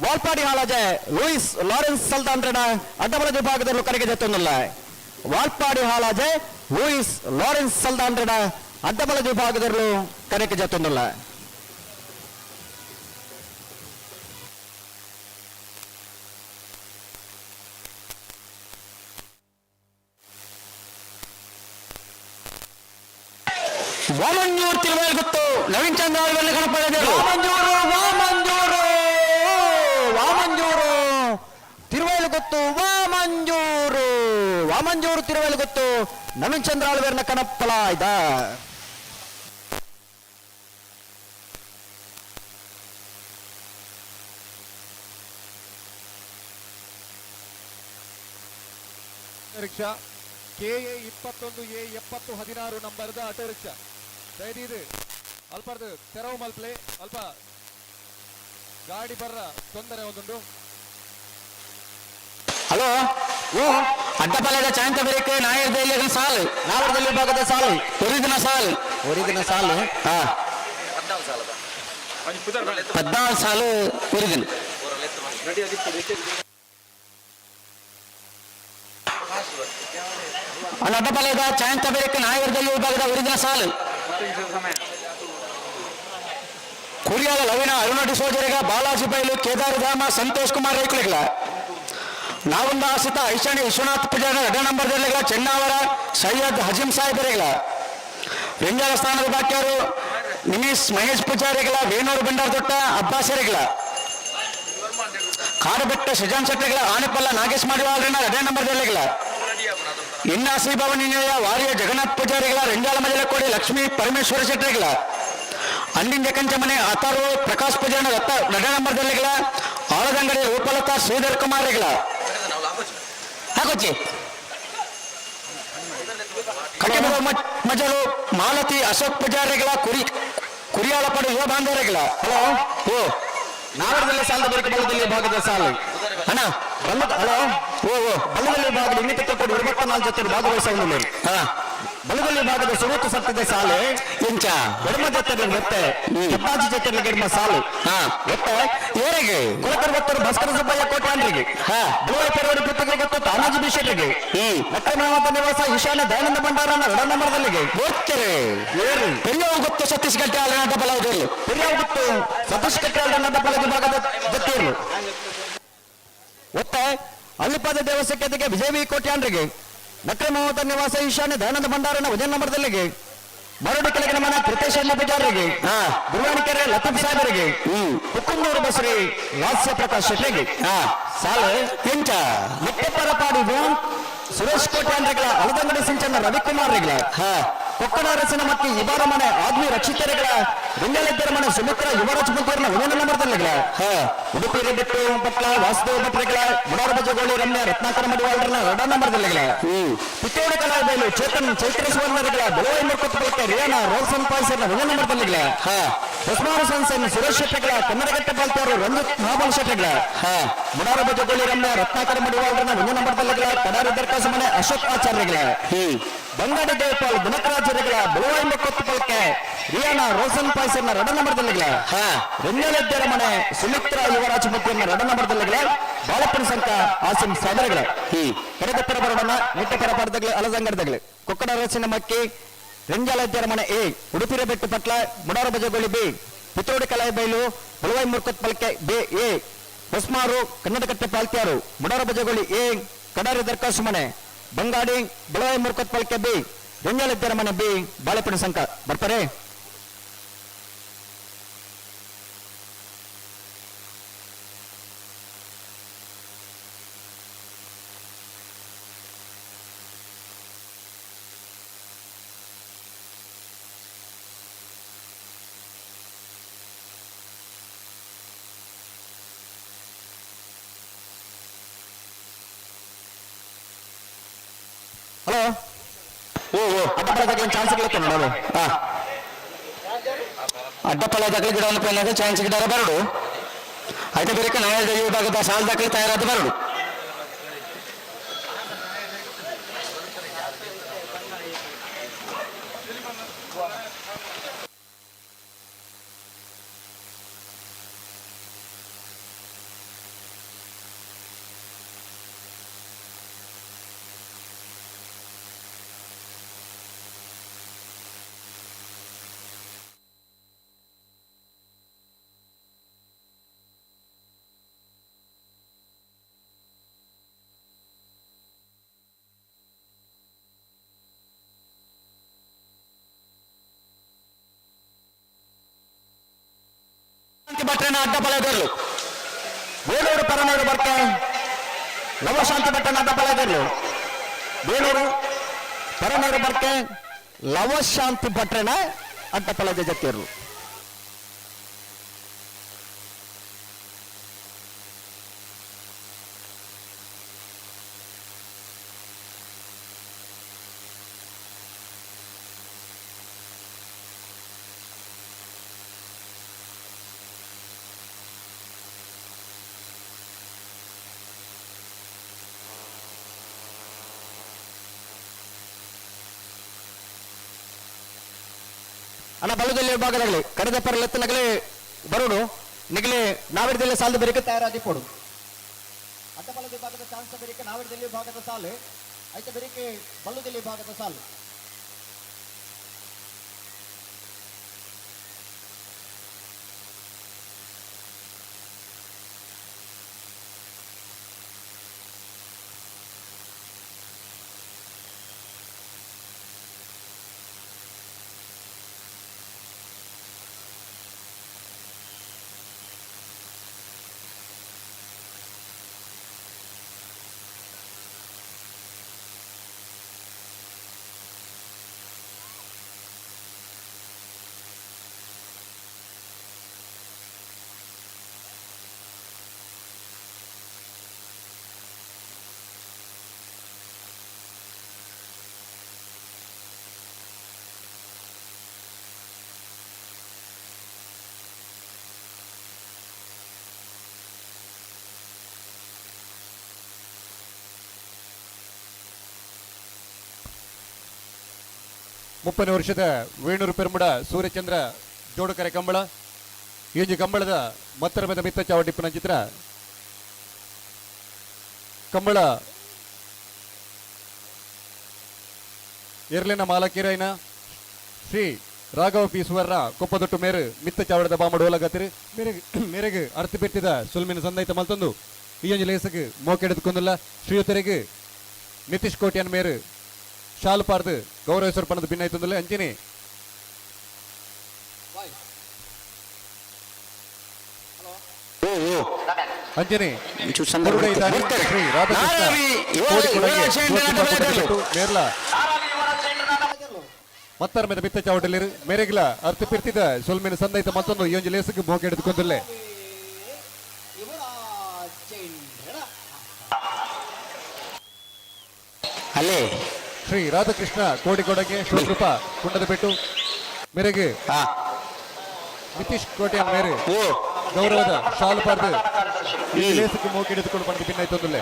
ವಾಲ್ಪಾಡಿ ಹಾಳಾಜೆ ಲೂಯಿಸ್ ಲಾರೆನ್ಸ್ ಸಲ್ದಾನ್ರನ ಅಡ್ಡಬಲ ವಿಭಾಗದಲ್ಲೂ ಕರೆಗೆ ಜೊತ್ತೊಂದಿಲ್ಲ. ವಾಲ್ಪಾಡಿ ಹಾಳಾಜೆ ಲೂಯಿಸ್ ಲಾರೆನ್ಸ್ ಸಲ್ದಾನ್ರನ ಅಡ್ಡಬಲ ವಿಭಾಗದಲ್ಲೂ ಕರೆಗೆ ಜೊತ್ತೊಂದಿಲ್ಲ. ವಾಮಂಜೂರ್ ತಿರುವಲ್ ಗೊತ್ತು ನವೀನ್ ಚಂದ್ರ ಅವರನ್ನು ಕಣಪಡೆದರು. ವಾಮಂಜೂರು ವಾಮಂಜೂರು ವಾಮಂಜೂರು ತಿರುವೈಲು ಗೊತ್ತು, ವಾಮಂಜೂರು ವಾಮಂಜೂರು ತಿರುವೈಲು ಗೊತ್ತು ನವೀನ್ ಚಂದ್ರ ಆಳ್ವೇರ್ನ ಕಣಪ್ಪಲ ಇದ. Rickshaw K A 21 A 7016 ನಂಬರ್ದ auto rickshaw ದಯದೀದು ಅಲ್ಪರ್ದು ತೆರವು ಮಲ್ಪ್ಲೆ ಅಲ್ಪ ಗಾಡಿ ಬರ್ರ ತೊಂದರೆ ಒಂದುಂಡು. ಹಲೋ ಓ ಅಡ್ಡಪಾಳ್ಯದ ಚಾಂತ ಬೇರೆ ನಾಯರ್ದಲ್ಲಿ ಸಾಲು, ನಾವರದಲ್ಲಿ ವಿಭಾಗದ ಸಾಲು, ಒರಿದಿನ ಸಾಲು, ಒರಿದಿನ ಸಾಲು, ಹಾ 14 ಸಾಲು ಒರಿದಿನ. ಅಡ್ಡಪಾಳ್ಯದ ಚಾಂತ ಬೇರೆ ನಾಯರ್ದಲ್ಲಿ ವಿಭಾಗದ ಒರಿದಿನ ಸಾಲು. ಕುರಿಯಾದ ಲವಿನ ಅರುಣ ಡಿಸೋಜರಿಗ ಬಾಲಾಜಿ ಬೈಲು ಕೇದಾರಧಾಮ ಸಂತೋಷ್ ಕುಮಾರ್ ರೈಕುಳಿಗಳ ನಾವೊಂದು ಆಶ್ರಿತ ಐಶಾಣಿ ವಿಶ್ವನಾಥ್ ಪೂಜಾರ ಎರಡ ನಂಬರ್ ಜಿಲ್ಲೆಗಳ ಚೆನ್ನಾವರ ಸೈಯದ್ ಹಜೀಂ ಸಾಹೇಬರಿಗಳ ರಿಂಜಾಲ ಸ್ಥಾನದ ಬಾಕಿಯವರು ನಿಮೀಶ್ ಮಹೇಶ್ ಪೂಜಾರಿಗಳ ವೇಣೂರು ಬಂಡಾರ ದೊಟ್ಟ ಅಬ್ಬಾಸರಿಗಳ ಕಾಡುಬೆಟ್ಟ ಸಜಾನ್ ಶೆಟ್ಟಿಗಳ ಆನೆಪಲ್ಲ ನಾಗೇಶ್ ಮಾಡಿವಾಳ್ರನ್ನ ಎರಡನೇ ನಂಬರ್ ಜಿಲ್ಲೆಗಳ ಇನ್ನ ಶ್ರೀಭವನಿಯ ವಾರಿಯ ಜಗನ್ನಾಥ್ ಪೂಜಾರಿಗಳ ರಿಂಜಾಲ ಮಜಲಕೋಡಿ ಲಕ್ಷ್ಮೀ ಪರಮೇಶ್ವರ ಶೆಟ್ಟಿಗಳ ಅಂಡಿಂಜ ಕಂಚಮನೆ ಅಥರ್ವ ಪ್ರಕಾಶ್ ಪೂಜಾರನ ರತ್ತ ಎರಡನೇ ನಂಬರ್ ಜಿಲ್ಲೆಗಳ ಆಳದಂಗಡಿ ರೂಪಲತಾ ಶ್ರೀಧರ್ ಕುಮಾರಿಗಳ ಹಾಕೋಚಿ ಕಟ್ಟಿಬ ಮಜಲು ಮಾಲತಿ ಅಶೋಕ್ ಪೂಜಾರಿಗಳ ಕುರಿಯಾಳಪಡು ಯುವ ಬಾಂಧವರಿಗಳ. ಹಲೋ ಓ ನಾವರದಲ್ಲಿ ಸಾಲದ ಬರಿಕೆ ಬಲದಲ್ಲಿ ಭಾಗದ ಸಾಲು ಅಣ್ಣ ಹಲೋ ಓ ಓ ಬಲದಲ್ಲಿ ಭಾಗದ ಇನ್ನಿತರ ಕೊಡಿ 24 ಜೊತೆ ಭಾಗವಹಿಸುವ ಹಾ ಬಲದಲ್ಲಿ ಭಾಗದ ಸುರೂತು ಸತ್ತಿದ ಸಾಲು ಇಂಚ ಎಡಮ ಜೊತೆ ಒತ್ತೆ ಹೆಬ್ಬಾಜಿ ಜೊತೆ ಗೆಡ್ಮ ಸಾಲು ಹಾ ಒತ್ತೆ ಏರಿಗೆ ಕುಲಕರ್ ಒತ್ತರು ಭಾಸ್ಕರ ಸುಬ್ಬಯ್ಯ ಕೋಟ್ಯಾಂಡ್ರಿಗೆ ಹಾ ಬುಳುವ ಪೆರವಡಿ ಪುತ್ತಗೆ ಗೊತ್ತು ತಾನಾಜಿ ಬಿಶೆಟ್ಟಿಗೆ ಲಕ್ಷ್ಮೀನಾಥ ನಿವಾಸ ಈಶಾನ್ಯ ದಯಾನಂದ ಭಂಡಾರನ ಎರಡ ನಂಬರ್ದಲ್ಲಿಗೆ ಗೊತ್ತರೆ ಏರು ಪೆರಿಯವ ಗೊತ್ತು ಸತೀಶ್ ಗಟ್ಟಿ ಅಲ್ಲ ಡಬಲ್ ಹೌದಿಲ್ಲ ಪೆರಿಯವ ಗೊತ್ತು ಸತೀಶ್ ಗಟ್ಟಿ ಅಲ್ಲ ಡಬಲ್ ವಿಭಾಗದ ಜೊತೆಯರು ಒತ್ತೆ ಅಲ್ಲಿಪಾದ ದೇವಸ್ಥಾನಕ್ಕೆ ವಿಜಯ ವಿ ಕೋಟ್ಯಾಂಡ್ರಿಗೆ ನಕ್ರಮಾವತ ನಿವಾಸ ಈಶಾನ್ಯ ದಯಾನಂದ ಭಂಡಾರನ ಉದಯ ನಂಬರ್ದಲ್ಲಿಗೆ ಮರಡು ಕೆಳಗಿನ ಮನ ಕೃತೇಶ್ ಅಣ್ಣ ಪೂಜಾರಿಗೆ ಗುರುವಾಣಿಕೆರೆ ಲತೀಫ್ ಸಾಹೇಬರಿಗೆ ಹುಕ್ಕುಂದೂರು ಬಸರಿ ಲಾಸ್ಯ ಪ್ರಕಾಶ್ ಶೆಟ್ಟಿಗೆ ಸಾಲು ಎಂಚ ಮುತ್ತಪ್ಪರ ಪಾಡಿದು ಸುರೇಶ್ ಕೋಟ್ಯಾಂಡ್ರಿಗಳ ಅಳದಂಗಡಿ ಸಿಂಚನ ರವಿಕುಮಾರ್ ರಿಗಳ ಕೊಕ್ಕಡ ಅರಸನ ಮಕ್ಕಿ ಇಬಾರ ಮನೆ ಆದ್ಮಿ ರಕ್ಷಿತರೆಗಳ ರಿಂಗಲೆದ್ದರ ಮನೆ ಸುಮಿತ್ರ ಯುವರಾಜ್ ಮುತ್ತೂರ್ನ ಒಂದನೇ ನಂಬರ್ದಲ್ಲಿಗಳ ಉಡುಪಿ ಬಿಟ್ಟು ಪಟ್ಲ ವಾಸುದೇವ ಭಟ್ರೆಗಳ ಮುಡಾರ ಬಜಗೋಳಿ ರಮ್ಯ ರತ್ನಾಕರ ಮಡಿವಾಳರನ್ನ ಎರಡನೇ ನಂಬರ್ದಲ್ಲಿಗಳ ಪಿತ್ತೋಡ ಕಲಾಬೈಲು ಚೇತನ್ ಚೈತ್ರ ಸುವರ್ಣರೆಗಳ ಬೆಳವೈ ಮುರ್ಕೊತ್ತಬಳಕೆ ರಿಯಾನ ರೋಲ್ಸನ್ ಪಾಯ್ಸರ್ನ ಒಂದನೇ ನಂಬರ್ದಲ್ಲಿಗಳ ಹೊಸ್ಮಾರು ಸಂಸನ್ ಸುರೇಶ್ ಶೆಟ್ಟಿಗಳ ಕನ್ನಡಗಟ್ಟೆ ಬಾಲ್ತಾರು ರಂಜಿತ್ ಮಹಾಬಲ್ ಶೆಟ್ಟಿಗಳ ಮುಡಾರ ಬಜಗೋಳಿ ರಮ್ಯ ರತ್ನಾಕರ ಮಡಿವಾಳರನ್ನ ಒಂದನೇ ನಂಬರ್ದಲ್ಲಿಗಳ ಕಡಾರಿ ದರ್ಕಾಸು ಮನೆ ಅಶೋಕ್ ಆಚಾರ್ಯಗಳ ಬಂಗಾಡಿ ದೇವಪಾಲ್ ದಿನಕರಾಚಾರ್ಯಗಳ ಬೆಳವಾಯಿ ಕೊತ್ತಪಲ್ಕೆ ರಿಯಾನ ರೋಸನ್ ಪಾಯ್ಸರ್ನ ಎರಡ ನಂಬರ್ದಲ್ಲಿಗಳ ರೆನ್ನೆಲೆದ್ದರ ಮನೆ ಸುಮಿತ್ರ ಯುವರಾಜ್ ಮುತ್ತಿಯನ್ನ ಎರಡ ನಂಬರ್ದಲ್ಲಿಗಳ ಬಾಳಪ್ಪನ ಸಂಕ ಆಸಿಂ ಸಾದರಗಳ ಕರೆದಪ್ಪರ ಬರಡನ ನಿಟ್ಟಪರ ಪರದಗಳು ಅಲದಂಗಡದಗಳು ಕೊಕ್ಕಡ ರಚಿನ ಮಕ್ಕಿ ರೆಂಜಾಲದ್ದರ ಮನೆ ಎ ಉಡುಪಿರ ಬೆಟ್ಟು ಪಟ್ಲ ಮುಡಾರ ಬಜಗೋಳಿ ಬಿ ಪಿತ್ರೋಡಿ ಕಲಾಯಿಬೈಲು ಬಳುವಾಯಿ ಮುರ್ಕೊತ್ ಪಲ್ಕೆ ಬಿ ಎ ಹೊಸ್ಮಾರು ಕನ್ನಡಕಟ್ಟೆ ಪಾಲ್ತ್ಯಾರು ಮುಡಾರ ಬಜಗೋಳಿ ಎ ಕಡಾರಿ ದರ್ಕಾಸು ಮನೆ ಬಂಗಾಡಿ ಬೆಳವಾಯಿ ಮುರ್ಕೊತ್ ಪಲ್ಕೆ ಬಿ ರೆಂಜಾಲದ್ದರ ಮನೆ ಬಿ ಬಾಳೆಪಣ ಸಂಕ ಬರ್ತಾರೆ. ಹಲೋ ಓ ಓ ಅಡ್ಡಪಳದಾಗಲಿ ಚಾನ್ಸ್ ಗಿಡಕ್ಕೆ ನೋಡೋದು. ಅಡ್ಡಪಳ್ಳದಾಗಲಿ ಗಿಡವನ್ನು ಪೈನಾಗ ಚಾನ್ಸ್ ಗಿಡರ ಬರಡು ಐತೆ ಬೇರೆ ನಾಯ ವಿಭಾಗದ ಸಾಲ ದಾಖಲೆ ತಯಾರಾದ ಬರಡು. ಭಟ್ರನ ಅಡ್ಡ ಬಲದರ್ಲು ಬೇಲೂರು ಪರನೂರು ಬರ್ತ ಲವಶಾಂತಿ ಭಟ್ಟನ ಅಡ್ಡ ಬಲದರ್ಲು ಬೇಲೂರು ಪರನೂರು ಬರ್ತೆ ಲವಶಾಂತಿ ಭಟ್ರನ ಅಡ್ಡ ಪಲದ ಜತ್ತಿರ್ಲು. ಅಣ್ಣ ಬಲದಲ್ಲಿ ವಿಭಾಗದಾಗಲಿ ಕರೆದ ಪರಲೆತ್ತನಗಲಿ ಬರೋಡು ನಿಗಲಿ ನಾವಿರದಲ್ಲಿ ಸಾಲದ ಬೇರಿಕೆ ತಯಾರಾದಿ ಕೊಡು. ಅಡ್ಡಬಲ ವಿಭಾಗದ ಚಾನ್ಸ್ ಬೇರಿಕೆ ನಾವಿರದಲ್ಲಿ ವಿಭಾಗದ ಸಾಲು ಐತೆ ಬೇರಿಕೆ ಬಲ್ಲದಲ್ಲಿ ವಿಭಾಗದ ಸಾಲು. ಮುಪ್ಪನೇ ವರ್ಷದ ವೇಣೂರು ಪೆರ್ಮುಡ ಸೂರ್ಯಚಂದ್ರ ಜೋಡುಕರೆ ಕಂಬಳ ಈಜು ಕಂಬಳದ ಮತ್ತರ ಮಿತ್ತ ಚಾವಟಿಪ್ಪನ ಚಿತ್ರ ಕಂಬಳ ಎರ್ಲಿನ ಮಾಲಕೀರೈನ ಶ್ರೀ ರಾಘವ ಪಿ ಸುವರ್ಣ ಕೊಪ್ಪದೊಟ್ಟು ಮೇರು ಮಿತ್ತ ಚಾವಡದ ಬಾಮಡು ಹೋಲಗತ್ತಿರು ಮೇರೆಗೆ ಮೇರೆಗೆ ಅರ್ಥ ಪೆಟ್ಟಿದ ಸುಲ್ಮಿನ ಸಂದೈತ ಮಲ್ತೊಂದು ಈ ಒಂಜಿ ಲೇಸಗ್ ಮೋಕೆಡೆದುಕೊಂದುಲ್ಲ ಶ್ರೀಯುತರಿಗೆ ನಿತೀಶ್ ಕೋಟ್ಯಾನ್ ಮೇರು ಶಾಲು ಪಾರ್ದು ಗೌರವ ಪಣದ ಭಿನ್ನಾಯ್ತಂದುಲ್ಲ ಅಂಚಿನಿ ಅಂಜನಿ ಶ್ರೀ ರಾಧಾಕೃಷ್ಣ ಮೇರ್ಲ ಮತ್ತಾರ ಮೇಲೆ ಮಿತ್ತ ಚಾವಟಲಿರು ಮೇರೆಗ್ಲ ಅರ್ಥ ಪಿರ್ತಿದ ಸೊಲ್ಮೆನ ಸಂದೈತ ಮತ್ತೊಂದು ಈ ಒಂಜಿ ಲೇಸುಗೆ ಮೋಕೆ ಹಿಡಿದುಕೊಂದುಲ್ಲೆ. ಅಲ್ಲೇ ಶ್ರೀ ರಾಧಾಕೃಷ್ಣ ಕೋಟಿಕೊಡಗೆ ಶಿವಕೃಪ ಕುಂಡದ ಬೆಟ್ಟು ಮೇರೆಗೆ ನಿತೀಶ್ ಕೋಟೆಯ ಮೇರೆ ಗೌರವದ ಶಾಲು ಪಾರ್ದು ಈ ಲೇಸುಗೆ ಮೋಕೆ ಹಿಡಿದುಕೊಂಡು ಬಂದು ಭಿನ್ನಾಯ್ತೊಂದುಲ್ಲೆ.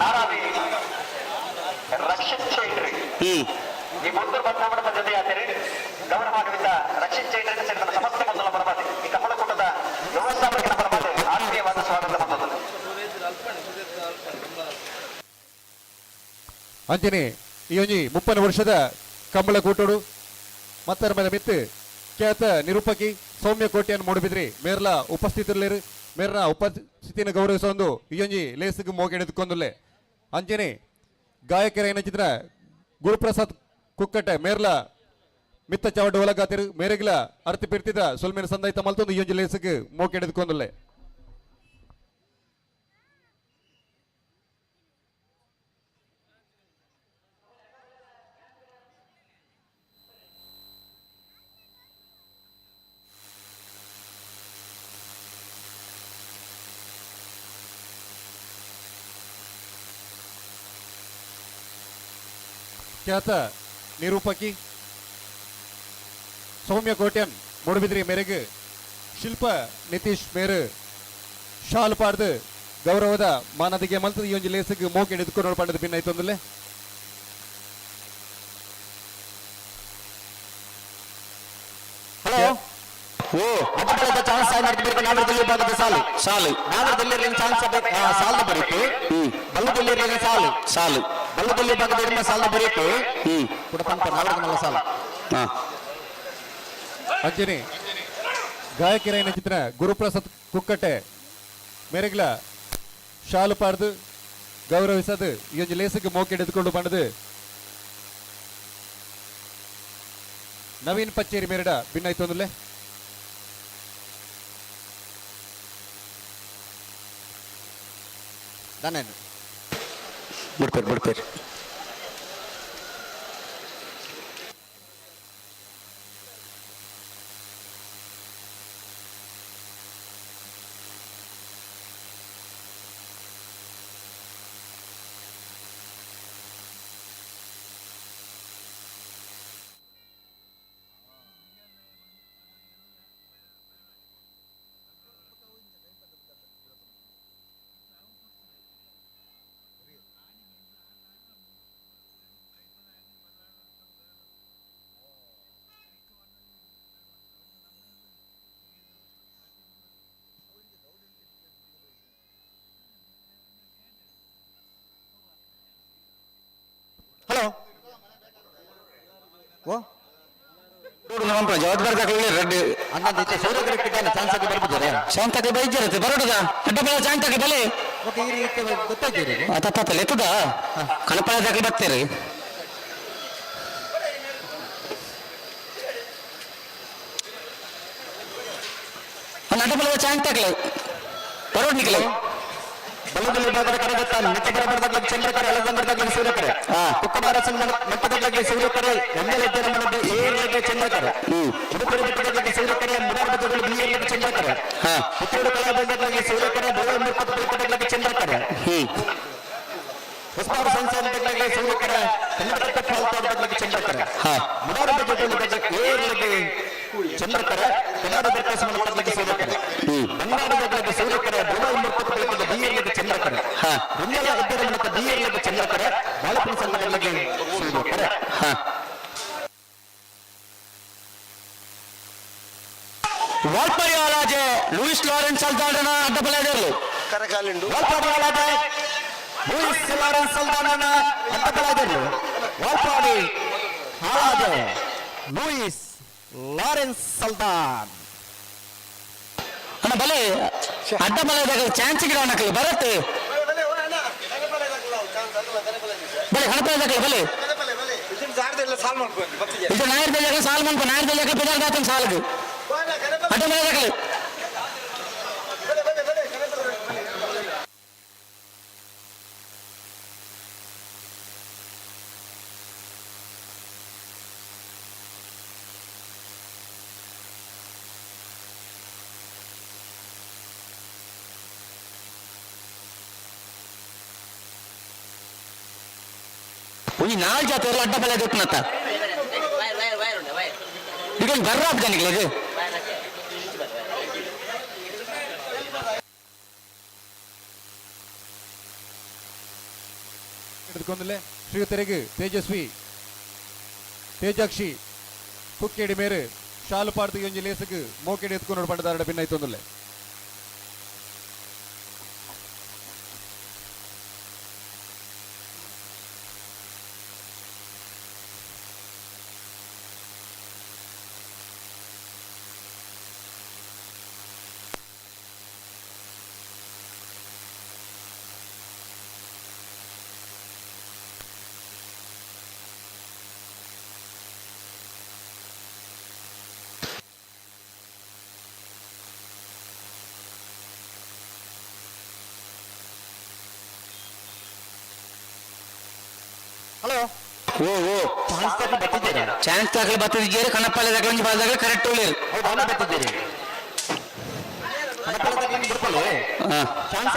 ಈ ಮುಂದೂರು ಪದ್ಮನಾಭನ ಜೊತೆಯಾದರೆ ಗೌರವಾನ್ವಿತ ರಕ್ಷಿತ್ ಚೈತನ್ಯ ಸೇರಿದ ಸಮಸ್ತ ಬಂಧುಗಳ ಪರಮಾತೆ ಈ ಕಮಲಕೂಟದ ವ್ಯವಸ್ಥಾಪಕನ ಪರಮಾತೆ ಆತ್ಮೀಯವಾದ ಸ್ವಾಗತ ಬಂದದ್ದು. ಅಂಚನೆ ಈ ಒಂಜಿ 30 ವರ್ಷದ ಕಂಬಳ ಕೂಟೋಡು ಮತ್ತರ ಮೇಲೆ ಮಿತ್ತು ಖ್ಯಾತ ನಿರೂಪಕಿ ಸೌಮ್ಯ ಕೋಟೆಯನ್ನು ಮೂಡಿಬಿದ್ರಿ ಮೇರ್ಲ ಉಪಸ್ಥಿತರಿಲ್ಲೇರು ಮೇರ್ನ ಉಪಸ್ಥಿತಿಯನ್ನು ಗೌರವಿಸೋ ಒಂದು ಈ ಒಂಜಿ ಲೇಸುಗೆ ಮೋಗೆ ಹಿಡಿದುಕೊಂದುಲ್ಲೆ. ಅಂಚನೆ ಗಾಯಕರ ಏನಂಚಿದ್ರ ಗುರುಪ್ರಸಾದ್ ಕುಕ್ಕಟ್ಟೆ ಮೇರ್ಲ ಮಿತ್ತ ಚಾವಡು ಒಳಗಾತಿರು ಮೇರೆಗ್ಲ ಅರ್ತಿ ಪಿರ್ತಿದ ಸೊಲ್ಮೇನ ಸಂದಾಯ್ತ ಮಲ್ತೊಂದು ಈ ಒಂಜಿ ಲೇಸುಗೆ ಮೋಕೆ ಹಿಡಿದುಕೊಂದುಲ್ಲೆ. ಖ್ಯಾತ ನಿರೂಪಕಿ ಸೌಮ್ಯ ಕೋಟ್ಯನ್ ಮೂಡುಬಿದ್ರಿ ಮೇರೆಗೆ ಶಿಲ್ಪ ನಿತೀಶ್ ಮೇರು ಶಾಲ್ ಪಾರ್ದು ಗೌರವದ ಮಾನದಿಗೆ ಮಲ್ತದ ಈ ಒಂಜಿ ಲೇಸುಗೆ ಮೋಕೆ ಹಿಡಿದುಕೊಂಡು ಪಂಡದ ಭಿನ್ನಾಯ್ತೊಂದುಲ್ಲೆ. ಹಲೋ ಓ ಅಡ್ಡಬಲದ ಚಾನ್ಸ್ ಆಗಿ ನಾಗರದಲ್ಲಿ ಭಾಗದ ಸಾಲು ಸಾಲು ನಾಗರದಲ್ಲಿ ಚಾನ್ಸ್ ಸಾಲದ ಬರೀತು ಬಲ್ಲದಲ್ಲಿ ಸಾಲು ಸಾಲು ಬಲ್ಲದಲ್ಲಿ ಭಾಗದ ಎಡಮ ಸಾಲದ ಬರೀತು ಕೂಡ ಪಂಪ ನಾಗರದ ಸಾಲು. ಅಂಜನಿ ಗಾಯಕರ ಚಿತ್ರ ಗುರುಪ್ರಸಾದ್ ಕುಕ್ಕಟ್ಟೆ ಮೇರೆಗ್ಲ ಶಾಲು ಪಾರ್ದು ಗೌರವಿಸದು ಈ ಒಂಜಿ ಲೇಸುಗೆ ಮೋಕೆ ಹಿಡಿದುಕೊಂಡು ಬಂದದು ನವೀನ್ ಪಚ್ಚೇರಿ ಮೇರಡ ಭಿನ್ನಾಯ್ತೊಂದುಲ್ಲೆ. ಧನ್ಯವಾದ. ಬಿಡ್ಪೇರು ಬಿಡ್ಪೇರು. ಹಲೋ ಓ ಜವಾಬ್ದಾರಿ ರೆಡ್ಡಿ ಅನ್ನಂದ ಸೂರ್ಯಗ್ರಹ ಚಾನ್ಸ್ ಆಗಿ ಬರ್ಬೋದಾರೆ ಶಾಂತಕ್ಕೆ ಬೈಜಿರುತ್ತೆ ಬರೋಡುದ ಅಡ್ಡಬಲ ಶಾಂತಕ್ಕೆ ಬಲೆ ಓಕೆ ಈ ರೀತಿ ಗೊತ್ತಾಯ್ತೀರಿ ತತ್ತ ಎತ್ತದ ಕಣಪಳದಾಗಲಿ ಬರ್ತೀರಿ. ಅಡ್ಡಬಲ ಚಾಂಗ್ ಬರೋಡ್ ನಿಖಲೆ ಬಲದಲ್ಲಿ ಭಾಗದ ಕರಗತ್ತ ಮಿತ್ತ ಚಂದ್ರಕರೆ ಅಲದಂಗಡದಾಗಲಿ ಸೂರ್ಯಕರೆ ಕುಕ್ಕಬಾರ ಸಂಘ ಮಟ್ಟದಾಗಲಿ ಸೂರ್ಯಕರೆ ಒಂದಲದ್ದ ಮನದ ಏರ್ಲಗೆ ಚಂದ್ರಕರೆ ಉಡುಪುರಿ ಬೆಟ್ಟದಾಗಲಿ ಸೂರ್ಯಕರೆ ಮುರಾರ್ ಬಜಗಳು ಬಿಯರ್ಲಗೆ ಚಂದ್ರಕರೆ ಪುತ್ತೂರು ಕಲಾಬಂದದಾಗಲಿ ಸೂರ್ಯಕರೆ ಬೆಳವಣಿಗೆ ಚಂದ್ರಕರೆ ಹೊಸಬಾರ ಸಂಸಾರದಾಗಲಿ ಸೂರ್ಯಕರೆ ಕನ್ನಡ ಫಾಲ್ತಾದದಾಗಲಿ ಚಂದ್ರಕರೆ ಮುರಾರ್ ಬಜಗಳು ಏರ್ಲಗೆ ಚಂದ್ರಕರೆ ಕನ್ನಡ ದರ್ಶನದಾಗಲಿ ಸೂರ್ಯಕರೆ ಬಂಗಾರದಾಗಲಿ ಸೂರ್ಯಕರೆ ಬೆಳವಣಿಗೆ ಬಿಯರ್ಲಗೆ ಚಂದ್ರಕರೆ ರುಂಗಲ ಇದ್ದರ ಮೂಲಕ ಬಿಯರ್ಲಗೆ ಚಂದ್ರಕರೆ ಬಾಳಪುರ ಸಂಘದಲ್ಲಿ ಸೂರ್ಯಕರೆ. ವಾಲ್ಪರಿ ಆಲಾಜೆ ಲೂಯಿಸ್ ಲಾರೆನ್ಸ್ ಅಲ್ದಾಡನ ಅಡ್ಡಬಲ ಕರಗಾಲಿಂಡು ವಾಲ್ಪಾಡಿ ಆಲಾಜೆ ಲೂಯಿಸ್ ಲಾರೆನ್ಸ್ ಅಲ್ದಾಡನ ಅಡ್ಡಬಲ ವಾಲ್ಪಾಡಿ ಆಲಾಜೆ ಲೂಯಿಸ್ ಲಾರೆನ್ಸ್ ಸಲ್ದಾನ್ ಅಣ್ಣ ಬಲೆ ಅಡ್ಡಬಲ ಚಾನ್ಸ್ ಗಿಡ ಅಣ್ಣಕಲ್ಲ ಬರತ್ತೆ ಬಲೆ ಗಣಪತಿ ಬಲೆ ಇದು ನಾಯರ್ ಬೆಲೆ ಸಾಲ್ ಮನ್ಪ ನಾಯರ್ ಬೆಲೆ ಪೆದಾಲ್ ದಾತನ್ ಸಾಲದು ಅಡ್ಡಬಲ ದಾಖಲೆ. ಒಂಜಿ ನಾಲ್ ಜಾತಿ ಅಡ್ಡ ಬಲೆ ದೊಪ್ಪನತ್ತ ಈಗ ಬರ್ರ ನಿಕ್ಲೆಗ್ ಎತ್ಕೊಂದಲೆ ಶ್ರೀಯುತರಿಗೆ ತೇಜಸ್ವಿ ತೇಜಾಕ್ಷಿ ಕುಕ್ಕೇಡಿ ಮೇರು ಶಾಲು ಪಾಡ್ದು ಒಂಜಿ ಲೇಸಗ್ ಮೋಕೆಡಿ ಎತ್ಕೊಂಡು ಪಂಡದಾರಡ ಭಿನ್ನ ಹಲೋ ಓ ಓ ಚಾನ್ಸ್ ದಾಖಲೆ ಬತ್ತಿದ್ದೀರಿ ಕಣಪ್ಪಲ್ಲಿ ದಾಖಲೆ ಒಂಜಿ ಬಾಲ್ ದಾಖಲೆ ಕರೆಕ್ಟ್ ಉಳ್ಳೇರು. ಚಾನ್ಸ್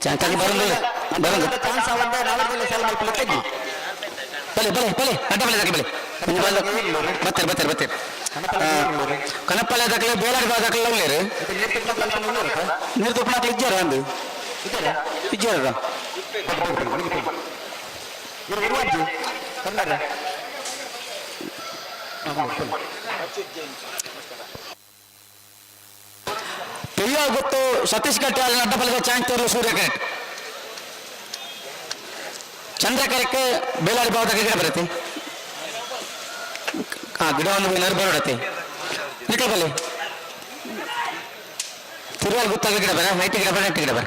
ಚಾನ್ಸ್ ಬರಂದಿಲ್ಲ ಬರಂದು. ಬಲೆ ಬಲೆ ಬಲೆ ಅಡ್ಡ ಬಲೆ ದಾಖಲೆ ಬಲೆ ಒಂಜಿ ಬಾಲ್ ಬತ್ತಾರೆ ಬತ್ತಾರೆ ಬತ್ತಾರೆ. ಕಣಪ್ಪಲ್ಲಿ ದಾಖಲೆ ಬೇಲಾಡಿ ಬಾಲ್ ದಾಖಲೆ ಉಳ್ಳೇರು. ನೀರು ತುಪ್ಪಣ ಇಜ್ಜಾರ ಅಂದು ಇಜ್ಜಾರ. ಪೆರಿಯ ಗೊತ್ತು ಸತೀಶ್ ಕಟ್ಟಾಲ್ ಅಡ್ಡಪಲದ ಚಾನ್ಸ್ ತೋರು ಸೂರ್ಯ ಕರೆಕ್ಟ್ ಚಂದ್ರ ಕರೆಕ್ಟ್ ಬೇಲಾಡಿ ಬಾವದ ಗಿಡ ಬರುತ್ತೆ. ಆ ಗಿಡವನ್ನು ಏನಾದ್ರು ಬರೋಡತ್ತೆ ನಿಖಲ್ ಬಲ್ಲಿ ತಿರುವಾಲ್ ಗೊತ್ತಾಗ ಗಿಡ ಬರ ಹೈಟ್ ಗಿಡ ಬರ ಗಿಡ ಬರ.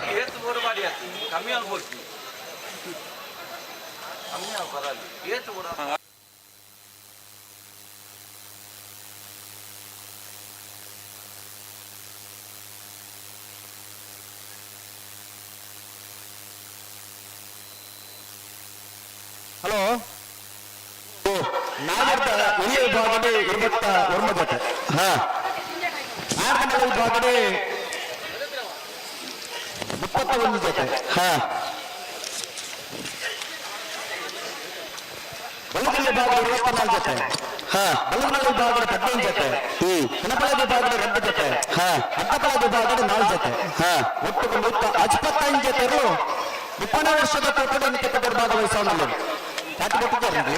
ಹಲೋ, ನಾಗರ್ದ ಹಿರಿಯ ವಿಭಾಗದ 29 ಹಾ, ಆರ್ಗನ ವಿಭಾಗದ 31 ಜೊತೆ. ಹಾ, ಬಲಗಲ್ ವಿಭಾಗದ 24 ಜೊತೆ. ಹಾ, ಬಲಗಲ್ ವಿಭಾಗದ 15 ಜೊತೆ. ಕಣಪಲ ವಿಭಾಗದ 2 ಜೊತೆ. ಹಾ, ಅಡ್ಡಪಲ ವಿಭಾಗದ 4 ಜೊತೆ. ಹಾ, ಒಟ್ಟು 125 ಜೊತೆರು 30 ವರ್ಷದ ಕೂಟದ ನಿತ್ಯ ಭಾಗವಹಿಸೋನಲ್ಲಿ ಚಾಟಿ ಕೊಟ್ಟಿದ್ದಾರೆ.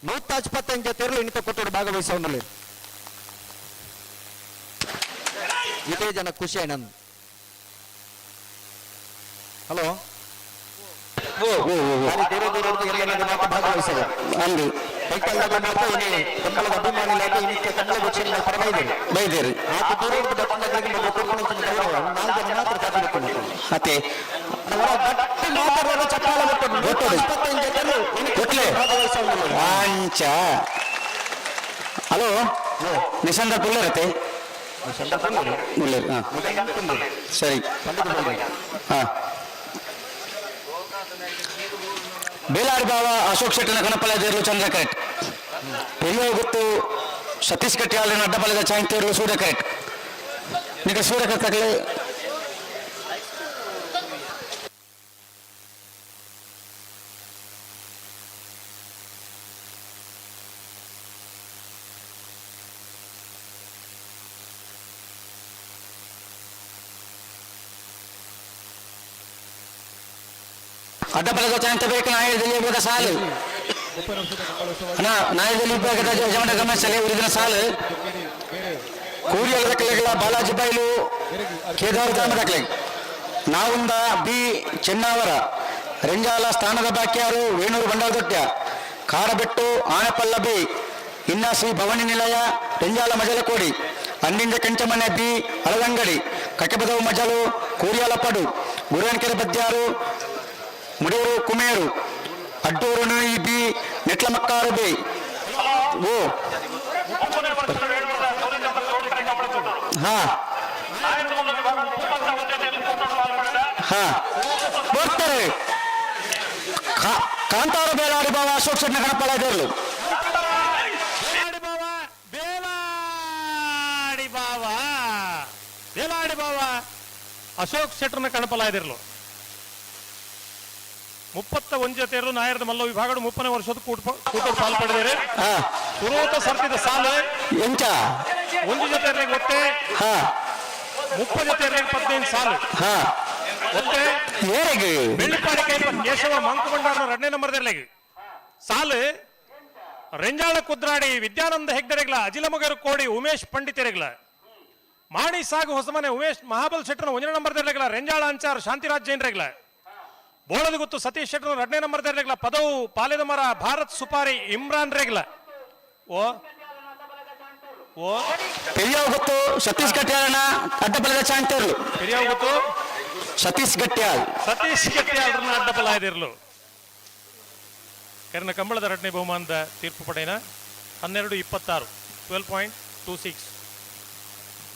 125 ಜೊತೆರು ಇನ್ನಿತ ಕೊಟ್ಟರು ಭಾಗವಹಿಸೋನಲ್ಲಿ ಇದೇ ಜನ ಖುಷಿ ಆನಂದ್. ಹಲೋ, ದೂರ ದೂರ ಎಲ್ಲ ಮಾತ್ರ ಭಾಗವಹಿಸದ ಅಂದು ಕೈಕಾಲದಾಗ ಮಾತ್ರ ಇನಿ ಕನ್ನಡದ ಅಭಿಮಾನಿಗಳಾಗಿ ಇನ್ನಿತ್ಯ ಕನ್ನಡ ಘೋಷಣೆ ಪರಬೈದರು ಬೈದೇರಿ. ಆತ ದೂರ ಗೌರವ 4 ಜನ ಮಾತ್ರ ಚಾಟಿ ಕೊಟ್ಟಿದ್ದಾರೆ. ಅತ್ತೆ ಗಟ್ಟಿ ಮಾತಾಡುವಾಗ ಚಪ್ಪಾಳೆ ಕೊಟ್ಟರು. ಕೊಟ್ಟರು. 25 ಜೊತೆರು ಕೊಟ್ಲೆ ಭಾಗವಹಿಸೋನಲ್ಲಿ. ಅಂಚ. ಹಲೋ, ನಿಶಾಂತ ಪುಲ್ಲರತ್ತೆ ಮುಳ್ಳೇರು. ಹಾ ಸರಿ. ಹಾ, ಬೇಲಾಡಿ ಬಾವ ಅಶೋಕ್ ಶೆಟ್ಟನ ಕಣಪಲ ದೇರ್ಲು ಚಂದ್ರ ಕರೆಕ್ಟ್. ಪೆರಿಯ ಗೊತ್ತು ಸತೀಶ್ ಕಟ್ಟಿಯಾಲಿನ ಅಡ್ಡಪಲದ ಚಾಯ್ ತೇರ್ಲು ಸೂರ್ಯ ಕರೆಕ್ಟ್. ನಿಕ ಸೂರ್ಯ ಕರೆಕ್ಟ್. ಅಡ್ಡಪಲದ ಚಾಯ್ ಬೇಕು ನಾಯದಲ್ಲಿ ವಿಭಾಗದ ಸಾಲು ನಾಯದಲ್ಲಿ ವಿಭಾಗದ ಯಜಮಾನ ಗಮನಿಸಲಿ ಉರಿದಿನ ಸಾಲು ಕೂರಿಯಲ ದಾಖಲೆಗಳ ಬಾಲಾಜಿ ಬೈಲು ಕೇದಾರ ಗ್ರಾಮ ದಾಖಲೆ ನಾವುಂದ ಬಿ ಚೆನ್ನಾವರ ರೆಂಜಾಲ ಸ್ಥಾನದ ಬಾಕ್ಯಾರು ವೇಣೂರು ಬಂಡಾರದೊಟ್ಟ ಕಾಡಬೆಟ್ಟು ಆನೆಪಲ್ಲ ಬಿ ಇನ್ನ ಶ್ರೀ ಭವಾನಿ ನಿಲಯ ರೆಂಜಾಲ ಮಜಲಕೋಡಿ ಅಂದಿಂಜ ಕೆಂಚಮನೆ ಬಿ ಅಳದಂಗಡಿ ಕಟ್ಟೆಬದವು ಮಜಲು ಕೂರಿಯಾಲಪಡು ಗುರುವನ್ಕೆರೆ ಬದ್ಯಾರು ಮುಡೂರು ಕುಮೇರು ಅಡ್ಡೂರು ನುಯಿ ಬಿ ನೆಟ್ಲಮಕ್ಕಾರು ಬಿ ಓ ಹಾ ಹಾ ಬರ್ತಾರೆ. ಕಾಂತಾರ ಬೇಲಾಡಿ ಬಾವ ಅಶೋಕ್ ಶೆಟ್ನ ಗಣಪಳ ದೇರ್ಲು. ಬೇಲಾಡಿ ಬಾವ ಬೇಲಾಡಿ ಬಾವ ಅಶೋಕ್ ಶೆಟ್ಟರ್ನ ಕಣಪಲ ಇದಿರ್ಲು. 31 ಜೊತೆಯರು ನಾಯರದ ಮಲ್ಲ ವಿಭಾಗಡು 30ನೇ ವರ್ಷದ ಕೂಟ ಪಾಲ್ ಪಡೆದಿದ್ದಾರೆ. ಸುರೂತ ಸರ್ತಿದ ಸಾಲು ಎಂಚ ಒಂದು ಜೊತೆ ಒತ್ತೆ 30 ಜೊತೆ 15 ಸಾಲು ಒತ್ತೆ ಏರೆಗೆ ಬೆಳ್ಳಿಪಾಡಿ ಕೇಶವ ಮಂಕುಬಂಡಾರನ 2ನೇ ನಂಬರ್ದಲ್ಲಿ ಸಾಲು ರೆಂಜಾಳ ಕುದ್ರಾಡಿ ವಿದ್ಯಾನಂದ ಹೆಗ್ಡೆರೆಗ್ಲ ಅಜಿಲಮಗರು ಕೋಡಿ ಉಮೇಶ್ ಪಂಡಿತೆರೆಗ್ಲ ಮಾಣಿ ಸಾಗು ಹೊಸಮನೆ ಉಮೇಶ್ ಮಹಾಬಲ್ ಶೆಟ್ಟರ್ನ 1ನೇ ನಂಬರ್ದೆರಗ್ಲ ರೆಂಜಾಳ ಅಂಚಾರ್ ಶಾಂತಿರಾಜ್ ಜೈನ್ರೆಗ್ಲ ಬೋಳದಗುತ್ತು ಸತೀಶ್ ಶೆಟ್ಟರ್ನ 2ನೇ ನಂಬರ್ದೆರಗ್ಲ ಪದವು ಪಾಲೆದ ಮರ ಭಾರತ್ ಸುಪಾರಿ ಇಮ್ರಾನ್ ರೆಗ್ಲ ಓ ಓ ಪೆರಿಯಾವ್ ಗೊತ್ತು ಸತೀಶ್ ಗಟ್ಯಾಳನ ಅಡ್ಡಬಲದ ಚಾಂತರ್ಲು. ಪೆರಿಯಾವ್ ಗೊತ್ತು ಸತೀಶ್ ಗಟ್ಯಾಳ್ ಸತೀಶ್ ಗಟ್ಯಾಳ್ರನ್ನ ಅಡ್ಡಬಲ ಇದಿರ್ಲು. ಕರಿನ ಕಂಬಳದ 2ನೇ ಬಹುಮಾನದ ತೀರ್ಪು ಪಡೆಯನ 12:26 12.26.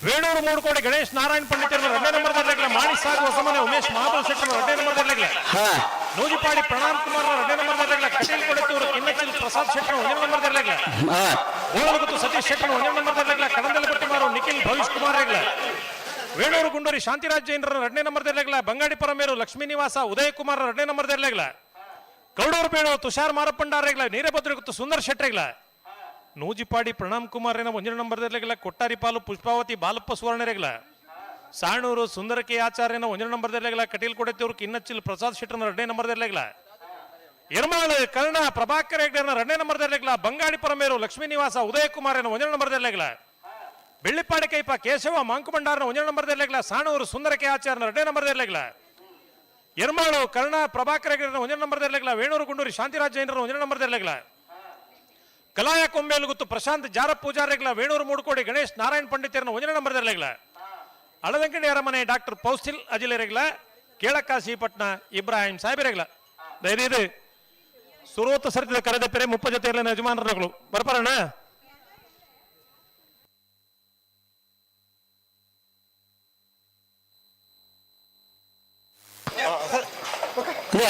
ವೇಣೂರು ಮೂಡುಕೋಡಿ ಗಣೇಶ್ ನಾರಾಯಣ್ ಪಂಡಿತರನ್ನು 2ನೇ ನಂಬರ್ ದರ್ಲೆಗ್ಲ ಮಾಣಿ ಸಾಗು ಹೊಸಮನೆ ಉಮೇಶ್ ಮಹಾಬಲ್ ಶೆಟ್ಟರ್ 2ನೇ ನಂಬರ್ ದರ್ಲೆಗ್ಲ ನೂಜಿಪಾಡಿ ಪ್ರಣಾಮ್ ಕುಮಾರ್ 2ನೇ ನಂಬರ್ ದರ್ಲೆಗ್ಲ ಕಟೀಲ್ ಕೊಡೆತೂರು ಕಿನ್ನಚಿಲ್ ಪ್ರಸಾದ್ ಶೆಟ್ಟರ್ 1ನೇ ನಂಬರ್ ದರ್ಲೆಗ್ಲ ಬೋಳಗುತ್ತು ಸತೀಶ್ ಶೆಟ್ಟರ್ 1ನೇ ನಂಬರ್ ದರ್ಲೆಗ್ಲ ಕಡಂದಲಪಟ್ಟಿಮಾರು ನಿಖಿಲ್ ಭವಿಷ್ ಕುಮಾರ್ ರೆಗ್ಲ ವೇಣೂರು ಗುಂಡೂರಿ ಶಾಂತಿರಾಜ್ ಜೈನರ 2ನೇ ನಂಬರ್ ದರ್ಲೆಗ್ಲ ಬಂಗಾಡಿ ಪರಮೇರು ಲಕ್ಷ್ಮೀ ನಿವಾಸ ಉದಯ್ ಕುಮಾರ್ 2ನೇ ನಂಬರ್ ದರ್ಲೆಗ್ಲ ಕೌಡೂರು ಬೇಣು ತುಷಾರ್ ಮಾರಪ್ಪಂಡಾರೆಗ್ಲ ನೀರಭದ್ರಗುತ್ತು ಸುಂದರ್ ಶೆಟ್ಟರೆಗ್ಲ ನೂಜಿಪಾಡಿ ಪ್ರಣಾಮ್ ಕುಮಾರ್ ಏನ 1ನೇ ನಂಬರ್ ದರ್ಲೆಗ್ಲ ಕೊಟ್ಟಾರಿಪಾಲು ಪುಷ್ಪಾವತಿ ಬಾಲಪ್ಪ ಸುವರ್ಣರೆಗ್ಲ ಸಾಣೂರು ಸುಂದರ ಕೆ ಆಚಾರ್ಯನ 1ನೇ ನಂಬರ್ ದರ್ಲೆಗ್ಲ ಕಟೀಲ್ ಕೊಡೆತ್ತೂರು ಕಿನ್ನಚ್ಚಿಲ್ ಪ್ರಸಾದ್ ಶೆಟ್ಟರ್ನ 2ನೇ ನಂಬರ್ ದರ್ಲೆಗ್ಲ ಯರ್ಮಾಳು ಕರ್ಣ ಪ್ರಭಾಕರ್ ಹೆಗ್ಡೆನ 2ನೇ ನಂಬರ್ ದರ್ಲೆಗ್ಲ ಬಂಗಾಡಿ ಪರಮೇರು ಲಕ್ಷ್ಮೀ ನಿವಾಸ ಉದಯ ಕುಮಾರ್ ಏನ 1ನೇ ನಂಬರ್ ದರ್ಲೆಗ್ಲ ಬೆಳ್ಳಿಪಾಡಿ ಕೈಪ ಕೇಶವ ಮಾಂಕುಬಂಡಾರನ 1ನೇ ನಂಬರ್ ದರ್ಲೆಗ್ಲ ಸಾಣೂರು ಸುಂದರ ಕೆ ಆಚಾರ್ಯನ 2ನೇ ನಂಬರ್ ದರ್ಲೆಗ್ಲ ಯರ್ಮಾಳು ಕರ್ಣ ಪ್ರಭಾಕರ್ ಹೆಗ್ಡೆನ 1ನೇ ನಂಬರ್ ದರ್ಲೆಗ್ಲ ವೇಣೂರು ಗುಂಡೂರಿ ಶಾಂತಿರಾಜ್ ಜೈನರ 1ನೇ ನಂಬರ್ ದರ್ಲೆಗ್ಲ ಕಲಾಯ ಕೊಂಬೇಲು ಗುತ್ತು ಪ್ರಶಾಂತ್ ಜಾರ ಪೂಜಾರಿಗಳ ವೇಣೂರು ಮೂಡುಕೋಡಿ ಗಣೇಶ್ ನಾರಾಯಣ್ ಪಂಡಿತರನ್ನ 1ನೇ ನಂಬರ್ ದರ್ಲೆಗ್ಲ ಅಳದಂಕಡಿ ಅರಮನೆ ಡಾಕ್ಟರ್ ಪೌಸ್ತಿಲ್ ಅಜಿಲೆರೆಗ್ಲ ಕೇಳಕಾಶಿಪಟ್ನ ಇಬ್ರಾಹಿಂ ಸಾಹೇಬರೆಗ್ಲ ದಯದೀದು ಸುರೋತ ಸರಿದ ಕರೆದ ಪೆರೆ 30 ಜೊತೆ ಇರಲಿನ ಯಜಮಾನರುಗಳು ಬರ್ಪಾರಣ್ಣ.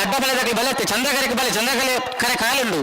ಅಡ್ಡ ಬಲದಕ್ಕೆ ಬಲತ್ತೆ ಚಂದ್ರಕರೆಗೆ ಬಲೆ ಚಂದ್ರಕಲೆ ಕರೆ ಕಾಲುಂಡು.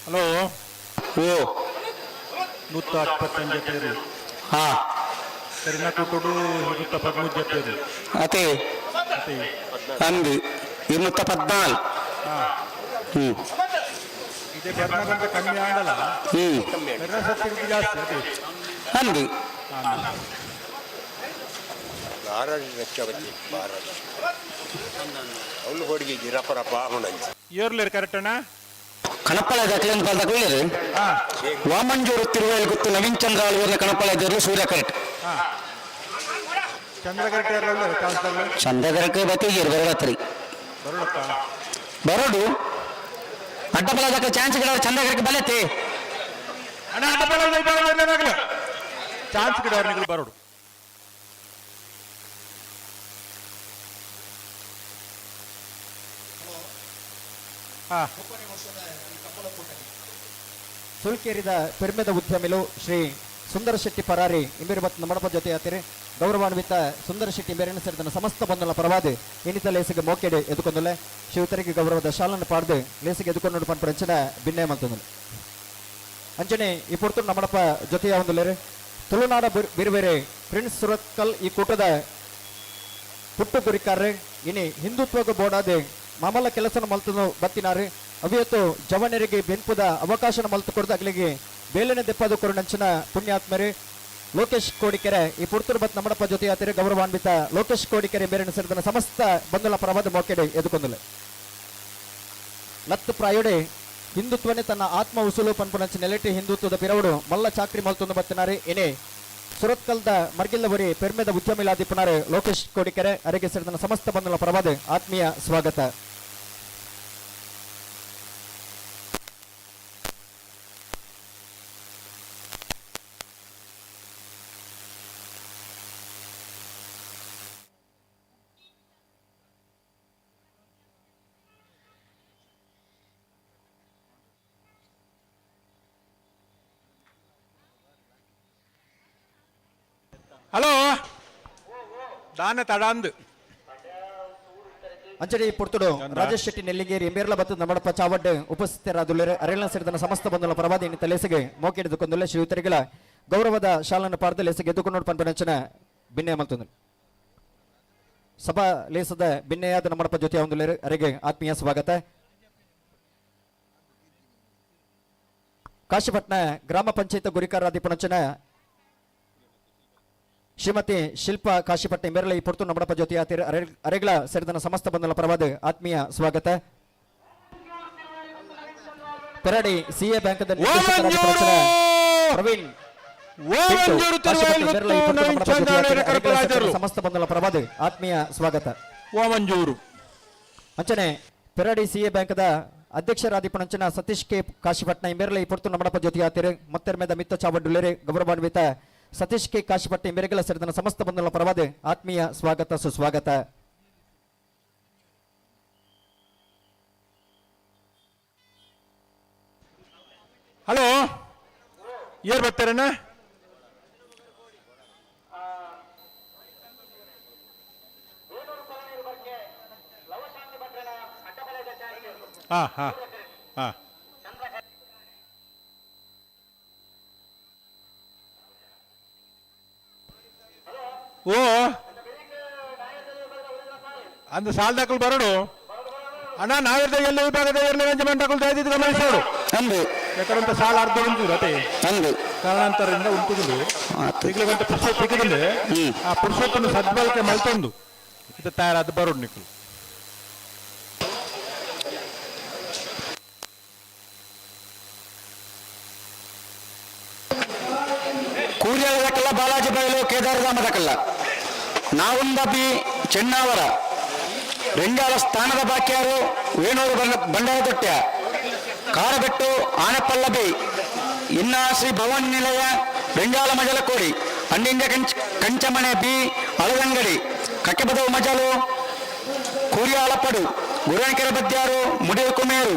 ಹಲೋ ಓ 125 ಪೇರು. ಹಾ ಕರಿನ ಕೂಟೋಡು 113 ಪೇರು. ಅತೆ ಅಂದು 214. ಇದೆ ಬರ್ನಗಂತ ಕಮ್ಮಿ ಆಗಲ್ಲ. ಕರಿನ ಸತ್ತಿಗೆ ಜಾಸ್ತಿ ಅದೇ. ಅಂದು ಅವಳು ಹೊಡಿಗೆ ರಪ್ಪ ರಪ್ಪ ಆಗುಂಡಂಚಿ. ಏರ್ಲೇರು ಕರೆಕ್ಟ್ ಅಣ್ಣ? ಕಣಪ್ಪಳ ದಾಖಲೆ ಪಾಲ್ದಾಕುಳ್ಳೇರು ವಾಮಂಜೂರು ತಿರುವೇಲ್ ಗುತ್ತು ನವೀನ್ ಚಂದ್ರ ಆಳ್ವೂರ್ನ ಕಣಪ್ಪಳ ಇದ್ದರು ಸೂರ್ಯ ಕರೆಕ್ಟ್. ಚಂದ್ರ ಕರೆಕ್ಟ್ ಯಾರು? ಚಂದ್ರ ಕರೆಕ್ಟ್ ಬತ್ತಿಗೆ ಬರಡತ್ರಿ ಬರೋಡಪ್ಪ ಬರೋಡು ಅಡ್ಡಬಲದಕ್ಕೆ ಚಾನ್ಸ್ ಗಿಡ ಚಂದ್ರ ಕರೆಕ್ಟ್ ಬಲತ್ತೆ ಅಣ್ಣ ಅಡ್ಡಬಲ ಚಾನ್ಸ್ ಗಿಡ ಬರೋಡು. ಸುಳ್ಕೇರಿದ ಪೆರ್ಮೆದ ಉದ್ಯಮಿಲು ಶ್ರೀ ಸುಂದರ ಶೆಟ್ಟಿ ಪರಾರಿ ಇಂಬಿರುಬತ್ ನಮ್ಮಡಪ ಜೊತೆ ಆತಿರಿ ಗೌರವಾನ್ವಿತ ಸುಂದರ ಶೆಟ್ಟಿ ಮೇರಿನ ಸೇರಿದ ಸಮಸ್ತ ಬಂಧುಗಳ ಪರವಾದ ಇನ್ನಿತ ಲೇಸಿಗೆ ಮೋಕೆಡೆ ಎದುಕೊಂದುಲೆ ಶಿವತರಿಗೆ ಗೌರವದ ಶಾಲನ್ನು ಪಾಡ್ದು ಲೇಸಿಗೆ ಎದುಕೊಂಡು ಪನ್ಪರಂಚಿನ ಭಿನ್ನಯ ಮಲ್ತೊಂದುಲೆ ಅಂಜನೆ ಈ ಪೊರ್ತು ನಮ್ಮಡಪ ಜೊತೆಯ ಒಂದುಲೇರು ತುಳುನಾಡ ಬಿರುಬೇರೆ ಪ್ರಿನ್ಸ್ ಸುರತ್ಕಲ್ ಈ ಕೂಟದ ಪುಟ್ಟು ಗುರಿಕಾರ್ರೆ ಇನಿ ಹಿಂದುತ್ವಕ್ಕೆ ಬೋಡಾದೆ ಮಾಮಲ್ಲ ಕೆಲಸನ ಮಲ್ತನು ಬತ್ತಿನಾರು ಅವಿಯತ್ತು ಜವನರಿಗೆ ಬೆನ್ಪುದ ಅವಕಾಶನ ಮಲ್ತು ಕೊಡ್ದು ಅಗ್ಲಿಗೆ ಬೇಲಿನ ದೆಪ್ಪದ ಕೊರುಣಂಚಿನ ಪುಣ್ಯಾತ್ಮರು ಲೋಕೇಶ್ ಕೋಡಿಕೆರೆ ಈ ಪುರ್ತೂರು ಬತ್ ನಮ್ಮಡಪ್ಪ ಜೊತೆ ಆತಿರು ಗೌರವಾನ್ವಿತ ಲೋಕೇಶ್ ಕೋಡಿಕೆರೆ ಮೇರಿನ ಸೇರಿದ ಸಮಸ್ತ ಬಂಧುಲ ಪರವಾದ ಮೋಕೆಡೆ ಎದುಕೊಂದುಲೆ ಲತ್ತು ಪ್ರಾಯೋಡೆ ಹಿಂದುತ್ವನೇ ತನ್ನ ಆತ್ಮ ಉಸುಲು ಪನ್ಪುನಂಚಿ ನೆಲೆಟಿ ಹಿಂದುತ್ವದ ಪಿರವಡು ಮಲ್ಲ ಚಾಕ್ರಿ ಮಲ್ತೊಂದು ಬತ್ತಿನಾರೆ ಎನೆ ಸುರತ್ಕಲ್ದ ಮರ್ಗಿಲ್ಲವರಿ ಪೆರ್ಮೆದ ಉದ್ಯಮಿಲಾದಿಪ್ಪನಾರೆ ಲೋಕೇಶ್ ಕೋಡಿಕೆರೆ ಅರೆಗೆ ಸೇರಿದ ಸಮಸ್ತ ಬಂಧುಲ ಪರವಾದ ಆತ್ಮೀಯ ಸ್ವಾಗತ. ಹಲೋ ದಾನೆ ತಡಂದು ಅಂಚಡಿ ಪುರ್ತುಡು ರಾಜೇಶ್ ಶೆಟ್ಟಿ ನೆಲ್ಲಿಗೇರಿ ಎಂಬೇರ್ಲ ಬತ್ತು ನಮ್ಮಡಪ್ಪ ಚಾವಡ್ ಉಪಸ್ಥಿತರಾದುಲ್ಲೆರ್ ಅರೆಲ್ನ ಸೇರಿದ ಸಮಸ್ತ ಬಂಧುಲ ಪರವಾದ ಇನ್ನು ತಲೆಸೆಗೆ ಮೋಕೆಡಿದುಕೊಂದುಲ್ಲ ಶ್ರೀಯುತರಿಗಳ ಗೌರವದ ಶಾಲನ್ನು ಪಾರ್ದ ಲೇಸಗೆ ಎದ್ದುಕೊಂಡು ಪನ್ಪನಂಚನ ಬಿನ್ನೆ ಮಲ್ತೊಂದು ಸಭಾ ಲೇಸದ ಬಿನ್ನೆಯಾದ ನಮ್ಮಡಪ್ಪ ಜೊತೆ ಒಂದುಲ್ಲೆರ್ ಅರೆಗೆ ಆತ್ಮೀಯ ಸ್ವಾಗತ. ಕಾಶಿಪಟ್ನ ಗ್ರಾಮ ಪಂಚಾಯತ್ ಗುರಿಕಾರಾಧಿಪನಂಚನ ಶ್ರೀಮತಿ ಶಿಲ್ಪಾ ಕಾಶಿಪಟ್ಟ ಇಂಬೆರಳ ಈ ಪೊರ್ತು ನಮ್ಮಡಪ್ಪ ಜ್ಯೋತಿ ಅರೆಗಳ ಸೇರಿದ ಸಮಸ್ತ ಬಂಧುಗಳ ಪರವಾದ ಆತ್ಮೀಯ ಸ್ವಾಗತ. ಪೆರಾಡಿ ಸಿಎ ಬ್ಯಾಂಕ್ ಪ್ರವೀಣ್ ಸಮಸ್ತ ಬಂಧುಗಳ ಪರವಾದ ಆತ್ಮೀಯ ಸ್ವಾಗತ. ಓಮಂಜೂರು ಅಂಚನೆ ಪೆರಾಡಿ ಸಿಎ ಬ್ಯಾಂಕ್ದ ಅಧ್ಯಕ್ಷರಾದಿಪಣಂಚನ ಸತೀಶ್ ಕೆ ಕಾಶಿಪಟ್ನ ಇಂಬೆರಳ ಈ ಪೊರ್ತು ನಮ್ಮಡಪ್ಪ ಜ್ಯೋತಿ ಆತಿರು ಮತ್ತೆರ್ಮೆದ ಮಿತ್ತ ಚಾವಡ್ಡುಲೇರೆ ಗೌರವಾನ್ವಿತ ಸತೀಶ್ ಕೆ ಕಾಶಿಪಟ್ಟಿ ಮೇರೆಗಳ ಸೇರಿದ ಸಮಸ್ತ ಬಂಧುಗಳ ಪರವಾದ ಆತ್ಮೀಯ ಸ್ವಾಗತ ಸುಸ್ವಾಗತ. ಹಲೋ ಏರ್ ಬರ್ತಾರಣ್ಣ? ಹಾ ಹಾ ಹಾ ಓ ಅಂದ ಸಾಲದಾಕಲು ಬರಡು ಅಣ್ಣ ನಾವಿರ್ದ ಎಲ್ಲ ವಿಭಾಗದ ಇರಲಿ ಯಜಮಾನ್ರಗಳು ದಯದಿದ್ದು ಗಮನಿಸೋಡು ಅಂದು ಯಾಕಂತ ಸಾಲ ಅರ್ಧ ಉಂಟು ಅತೆ ಅಂದು ಕಾರಣಾಂತರದಿಂದ ಉಂಟುದು ಈಗಲೇ ಪುರುಷ ಸಿಗದಲ್ಲಿ ಆ ಪುರುಷೋತ್ತಮ ಸದ್ಬಳಕೆ ಮಲ್ತೊಂದು ಇದು ತಯಾರಾದ ಬರೋಡು ನಿಕ್ಕಲು. ಕೂರ್ಯಾಳದಕ್ಕಲ್ಲ ಬಾಲಾಜಿ ಬಯಲು ಕೇದಾರಧಾಮದಕ್ಕಲ್ಲ ನಾವುಂದ ಬಿ ಚೆನ್ನಾವರ ರೆಂಗಾಲ ಸ್ಥಾನದ ಬಾಕ್ಯಾರು ವೇಣೂರು ಬಂಡಾರದೊಟ್ಟ ಕಾರಬೆಟ್ಟು ಆನೆಪಲ್ಲ ಬಿ ಇನ್ನ ಶ್ರೀ ಭವಾನಿ ನಿಲಯ ರೆಂಗಾಲ ಮಜಲಕೋಡಿ ಅಂಡಿಂಜ ಕಂಚಮನೆ ಬಿ ಅಳದಂಗಡಿ ಕಕ್ಕೆಬದವು ಮಜಲು ಕೂರಿಯಾಲಪಡು ಗುರಣಿಕೆರೆ ಬದ್ಯಾರು ಮುಡಿಯ ಕುಮೇರು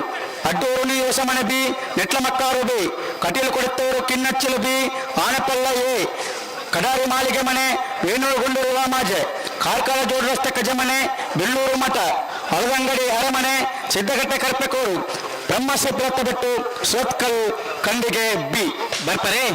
ಅಡ್ಡೂರು ನೀ ಹೊಸಮನೆ ಬಿ ನೆಟ್ಲಮಕ್ಕಾರು ಬಿ ಕಟೀಲು ಕೊಡುತ್ತವರು ಕಿನ್ನಚ್ಚಲು ಬಿ ಆನೆಪಲ್ಲ ಎ ಕಡಾರಿ ಮಾಳಿಗೆ ಮನೆ ವೇಣೂರು ಗುಂಡೂರು ಮಾಜೆ ಕಾರ್ಕಳ ಜೋಡು ರಸ್ತೆ ಕಜಮನೆ ಬೆಳ್ಳೂರು ಮಠ ಅಳದಂಗಡಿ ಅರಮನೆ ಸಿದ್ದಗಟ್ಟೆ ಕರ್ಪೆಕೋರು ಬ್ರಹ್ಮಶ್ರೀ ಬಿಟ್ಟು ಸೋತ್ಕಲ್ ಖಂಡಿಗೆ ಬಿ ಬರ್ತಾರೆ.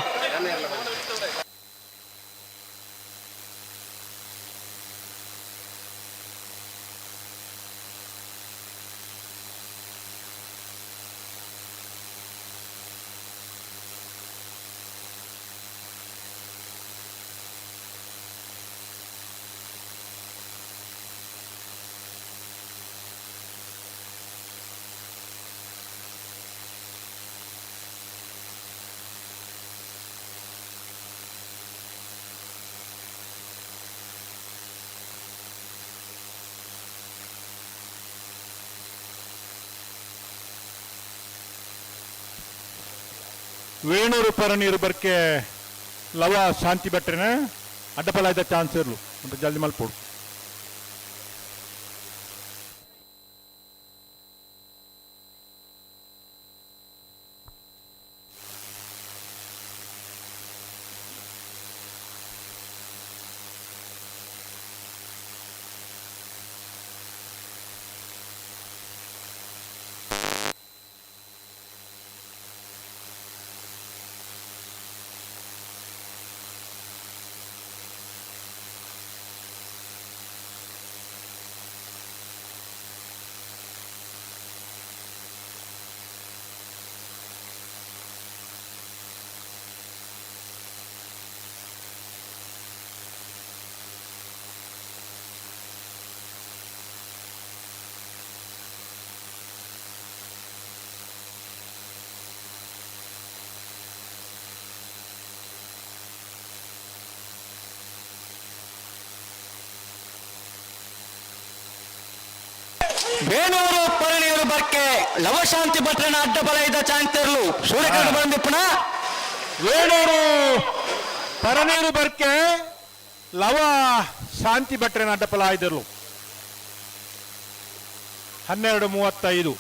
ವೇಣೂರು ಪರನೀರು ಬರ್ಕೆ ಲವ ಶಾಂತಿ ಭಟ್ರೆನ ಅಡ್ಡಪಲಾಯ್ದ ಚಾನ್ಸ್ ಇರ್ಲು ಅಂತ ಜಲ್ದಿ ಮಲ್ಪೋಡು. ಬೇಣೂರು ಪರಣಿಯರು ಬರ್ಕೆ ಲವಶಾಂತಿ ಭಟ್ರನ ಅಡ್ಡ ಬಲ ಇದ್ದ ಚಾಂತಿರ್ಲು ಸೂರ್ಯಕರಣ ಬಂದಿಪ್ಪಣ. ವೇಣೂರು ಪರನೀರು ಬರ್ಕೆ ಲವ ಶಾಂತಿ ಭಟ್ರನ ಅಡ್ಡಪಲ ಆಯ್ದಿರ್ಲು 12:35.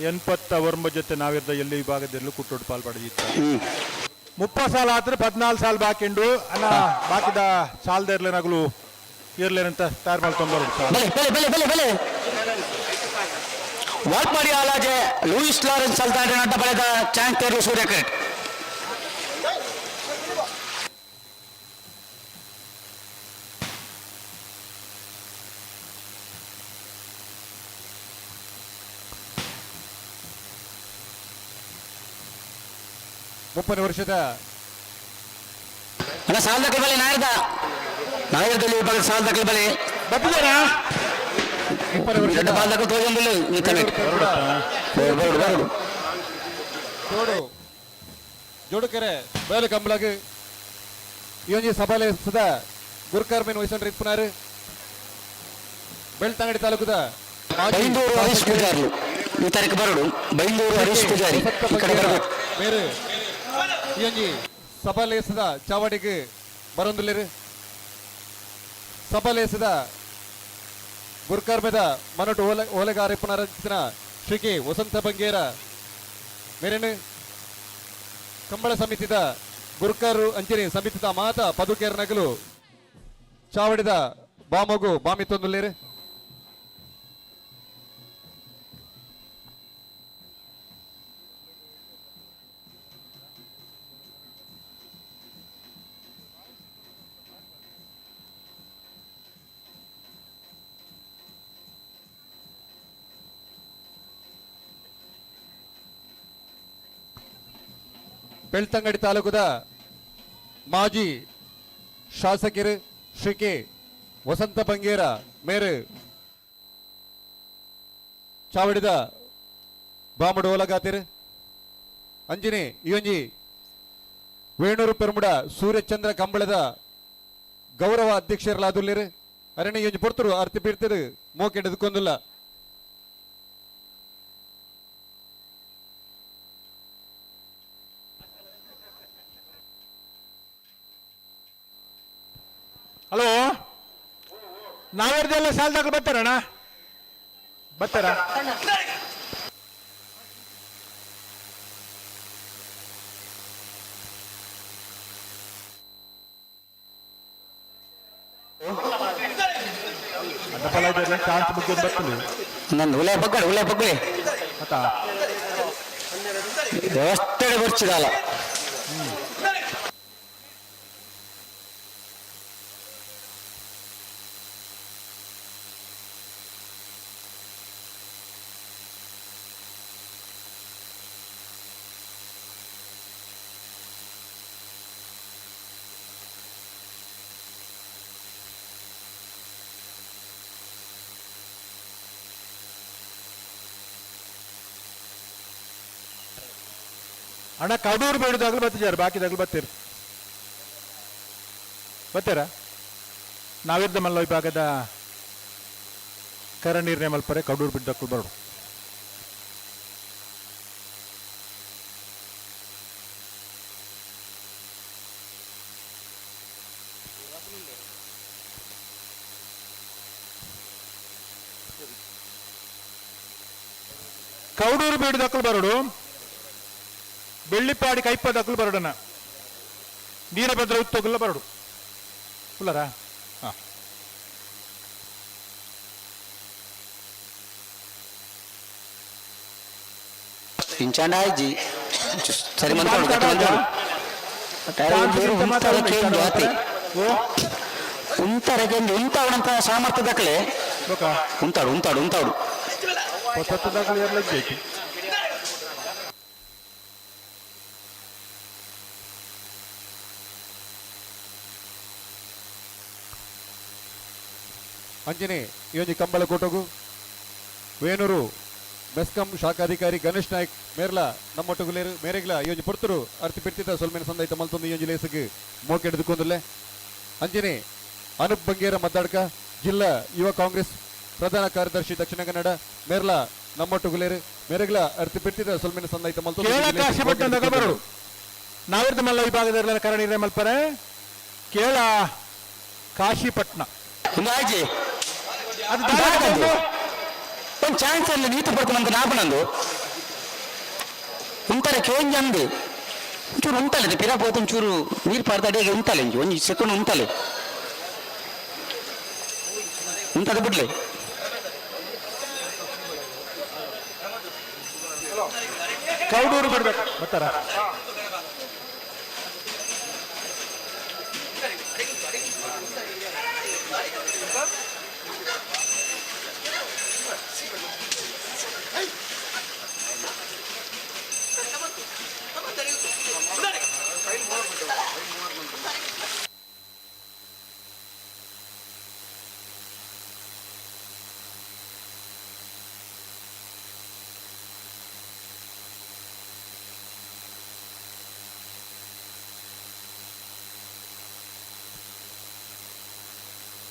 89 ಜೊತೆ ನಾವಿರ್ದ ಎಲ್ಲಿ ವಿಭಾಗದಲ್ಲಿ ಕುಟ್ಟೋಡು ಪಾಲ್ ಪಡೆದಿತ್ತು. 30 ಸಾಲ ಆದ್ರೆ 14 ಸಾಲ ಬಾಕಿ ಉಂಡು ಅನ್ನ ಬಾಕಿದ ಸಾಲದ ಇರ್ಲೇನಾಗಲು ಇರ್ಲೇನಂತ ತಯಾರು ಮಾಡ್ಕೊಂಡು ಬಲೆ ಬಲೆ ಬಲೆ ಬಲೆ ಬಲೆ ವಾಲ್ಪಾಡಿ ಆಲಾಜೆ ಲೂಯಿಸ್ ಲಾರೆನ್ಸ್ ಸಲ್ತಾಂಡ ನಟ್ಟ ಬಳೆದ ಚಾಂಗ್ ತೇರು ಸೂರ್ಯಕರೆಟ್. 30 ವರ್ಷದ ಅಣ್ಣ ಸಾಲದ ಬಲೆ ನಾಯರ್ದ ನಾಯರ್ದಲ್ಲಿ ವಿಭಾಗದ ಸಾಲದ ಬಲೆ ಎರಡು ಬಾಲ್ದಕ್ಕೂ ತೋಜೊಂದಿಲ್ಲ ನಿತ್ತನೆ ಬರಡು ಬರಡು ಜೋಡು ಜೋಡುಕೆರೆ ಬೇಲೆ ಕಂಬಳಗ್ ಈ ಒಂಜಿ ಸಭಾಲೇಸದ ಗುರುಕಾರ್ಮೇನ್ ವಹಿಸೊಂಡ್ರೆ ಇಪ್ಪುನಾರು ಬೆಳ್ತಂಗಡಿ ತಾಲೂಕುದ ಬೈಂದೂರು ಹರೀಶ್ ಪೂಜಾರ್ಲು ಈ ತಾರೀಕು ಬರಡು. ಬೈಂದೂರು ಹರೀಶ್ ಪೂಜಾರಿ ಈ ಕಡೆ ಬರಬೇಕು. ಬೇರೆ ಈ ಒಂಜಿ ಸಭಾಲೇಸದ ಚಾವಡಿಗೆ ಬರೊಂದುಲ್ಲೇರು. ಸಭಾಲೇಸದ ಗುರುಕರ್ಮೆದ ಮನೋಟು ಓಲೆ ಓಲೆಗಾರ ಇಪ್ಪುನಾರಂಚಿನ ಶ್ರೀ ಕೆ ವಸಂತ ಬಂಗೇರ ಮೇರೇನು ಕಂಬಳ ಸಮಿತಿದ ಗುರುಕರು ಅಂಚನೆ ಸಮಿತಿದ ಮಾತ ಪದುಕೇರ ನಗಲು ಚಾವಡಿದ ಬಾಮಗು ಬಾಮಿತ್ತೊಂದುಲ್ಲೇರು. ಬೆಳ್ತಂಗಡಿ ತಾಲೂಕುದ ಮಾಜಿ ಶಾಸಕರು ಶ್ರೀ ಕೆ ವಸಂತ ಬಂಗೇರ ಮೇರು ಚಾವಡಿದ ಬಾಮಡು ಓಲಗಾತಿರು. ಅಂಜಿನಿ ಈ ಒಂಜಿ ವೇಣೂರು ಪೆರುಮುಡ ಸೂರ್ಯಚಂದ್ರ ಕಂಬಳದ ಗೌರವ ಅಧ್ಯಕ್ಷರಲಾದುಲ್ಲೇರು. ಅರಣಿ ಈ ಒಂಜಿ ಪೊರ್ತರು ಅರ್ತಿ ಬೀರ್ತಿರು ಮೋಕೆ ಎದುಕೊಂದಿಲ್ಲ. ಹಲೋ ನಾವೇರ್ದೆಲ್ಲ ಸಾಲದಾಗ ಬರ್ತಾರಣ್ಣ ಬರ್ತಾರ? ಚಾನ್ಸ್ ಬಗ್ಗೆ ಬರ್ತದೆ. ನನ್ನ ಉಲೆ ಬಗ್ಗಡೆ ಉಲೆ ಬಗ್ಗಡೆ ಆತ ವ್ಯವಸ್ಥೆ ಬರ್ಚಿದಲ್ಲ. ಅಣ್ಣ ಕಡೂರು ಬೇಡದಾಗಲೂ ಬರ್ತಿದ್ದಾರೆ, ಬಾಕಿದಾಗಲೂ ಬರ್ತೀರಿ ಬರ್ತೀರಾ? ನಾವಿದ್ದ ಮಲ್ಲ ವಿಭಾಗದ ಕರ ನೀರ್ನೆ ಮಲ್ಪರೆ ಕಡೂರು ಬಿದ್ದಕ್ಕೂ ಬರೋಡು. ಕೌಡೂರು ಬೇಡದಕ್ಕಲು ಬರೋಡು, ಬೆಳ್ಳಿಪಾಡಿ ಕೈಪದಕ್ಕಲು ಬರೋಡಣ, ನೀರಭದ್ರ ಉತ್ತೋಗಲ್ಲ ಬರೋಡು. ಉಲ್ಲರಾ? ಹಾಂ. ಇಂಚಾಂಡ ಆಯ್ಜಿ ಸರಿ ಮಂತಾಡು ಗಟ್ಟಿ ಮಂತಾಡು. ಉಂತರಕ್ಕೆ ಉಂತಾವಣಂತ ಸಾಮರ್ಥ್ಯ ದಕ್ಕಲೆ ಉಂತಾಡು ಉಂತಾಡು ಉಂತಾಡು. ಅಂಜನೆ ಈ ಒಂಜಿ ಕಂಬಳ ಕೂಟಗು ವೇಣೂರು ಮೆಸ್ಕಾಂ ಶಾಖಾಧಿಕಾರಿ ಗಣೇಶ್ ನಾಯ್ಕ್ ಮೇರ್ಲ ನಮ್ಮೊಟ್ಟುಗುಲೇರು ಮೇರೆಗ್ಲ ಈ ಒಂಜಿ ಪೊರ್ತುರು ಅರ್ತಿ ಪಿರ್ತಿದ ಸೊಲ್ಮೆನ ಸಂದೈತ ಮಲ್ತೊಂದು ಈ ಒಂಜಿ ಲೇಸುಗು ಮೋಕೆ ಹಿಡಿದುಕೊಂದುಲ್ಲೆ. ಅಂಜನೆ ಅನೂಪ್ ಬಂಗೇರ ಮದ್ದಾಡ್ಕ ಜಿಲ್ಲಾ ಯುವ ಕಾಂಗ್ರೆಸ್ ಪ್ರಧಾನ ಕಾರ್ಯದರ್ಶಿ ದಕ್ಷಿಣ ಕನ್ನಡ ಮೇರ್ಲ ನಮ್ಮೊಟ್ಟುಗುಲೇರು ಮೇರೆಗ್ಲ ಅರ್ತಿ ಪಿರ್ತಿದ ಸೊಲ್ಮೆನ ಸಂದೈತ ಮಲ್ತೊಂದು ಈ ಒಂಜಿ ಲೇಸುಗು ಮೋಕೆ ಹಿಡಿದುಕೊಂದುಲ್ಲೆ. ನಾವಿರ್ದ ಮಲ್ಲ ವಿಭಾಗದ ಕರ ನೀರೇ ಮಲ್ಪರೆ ಕೇಳ ಕಾಶಿಪಟ್ನ ಒಂದು ಅದು ಒಂದು ಚಾನ್ಸ್ ಅಲ್ಲಿ ನೀತು ಪಡ್ಕೊಂಡಂತ ನಾಪನಂದು. ಉಂತಾರೆ ಕೇಂಜ ಅಂದು ಒಂಚೂರು ಉಂತಲೆ ಪಿರ ಪೋತು ಒಂಚೂರು ನೀರು ಪಾಡ್ದ ಅಡಿಗೆ ಉಂತಲೆ ಒಂಜಿ ಒಂಜಿ ಸೆಕೆಂಡ್ ಉಂತಲೆ ಉಂತದ ಬಿಡ್ಲೆ. ಕೌಡೂರು ಬಿಡ್ಬೇಕು ಬರ್ತಾರ.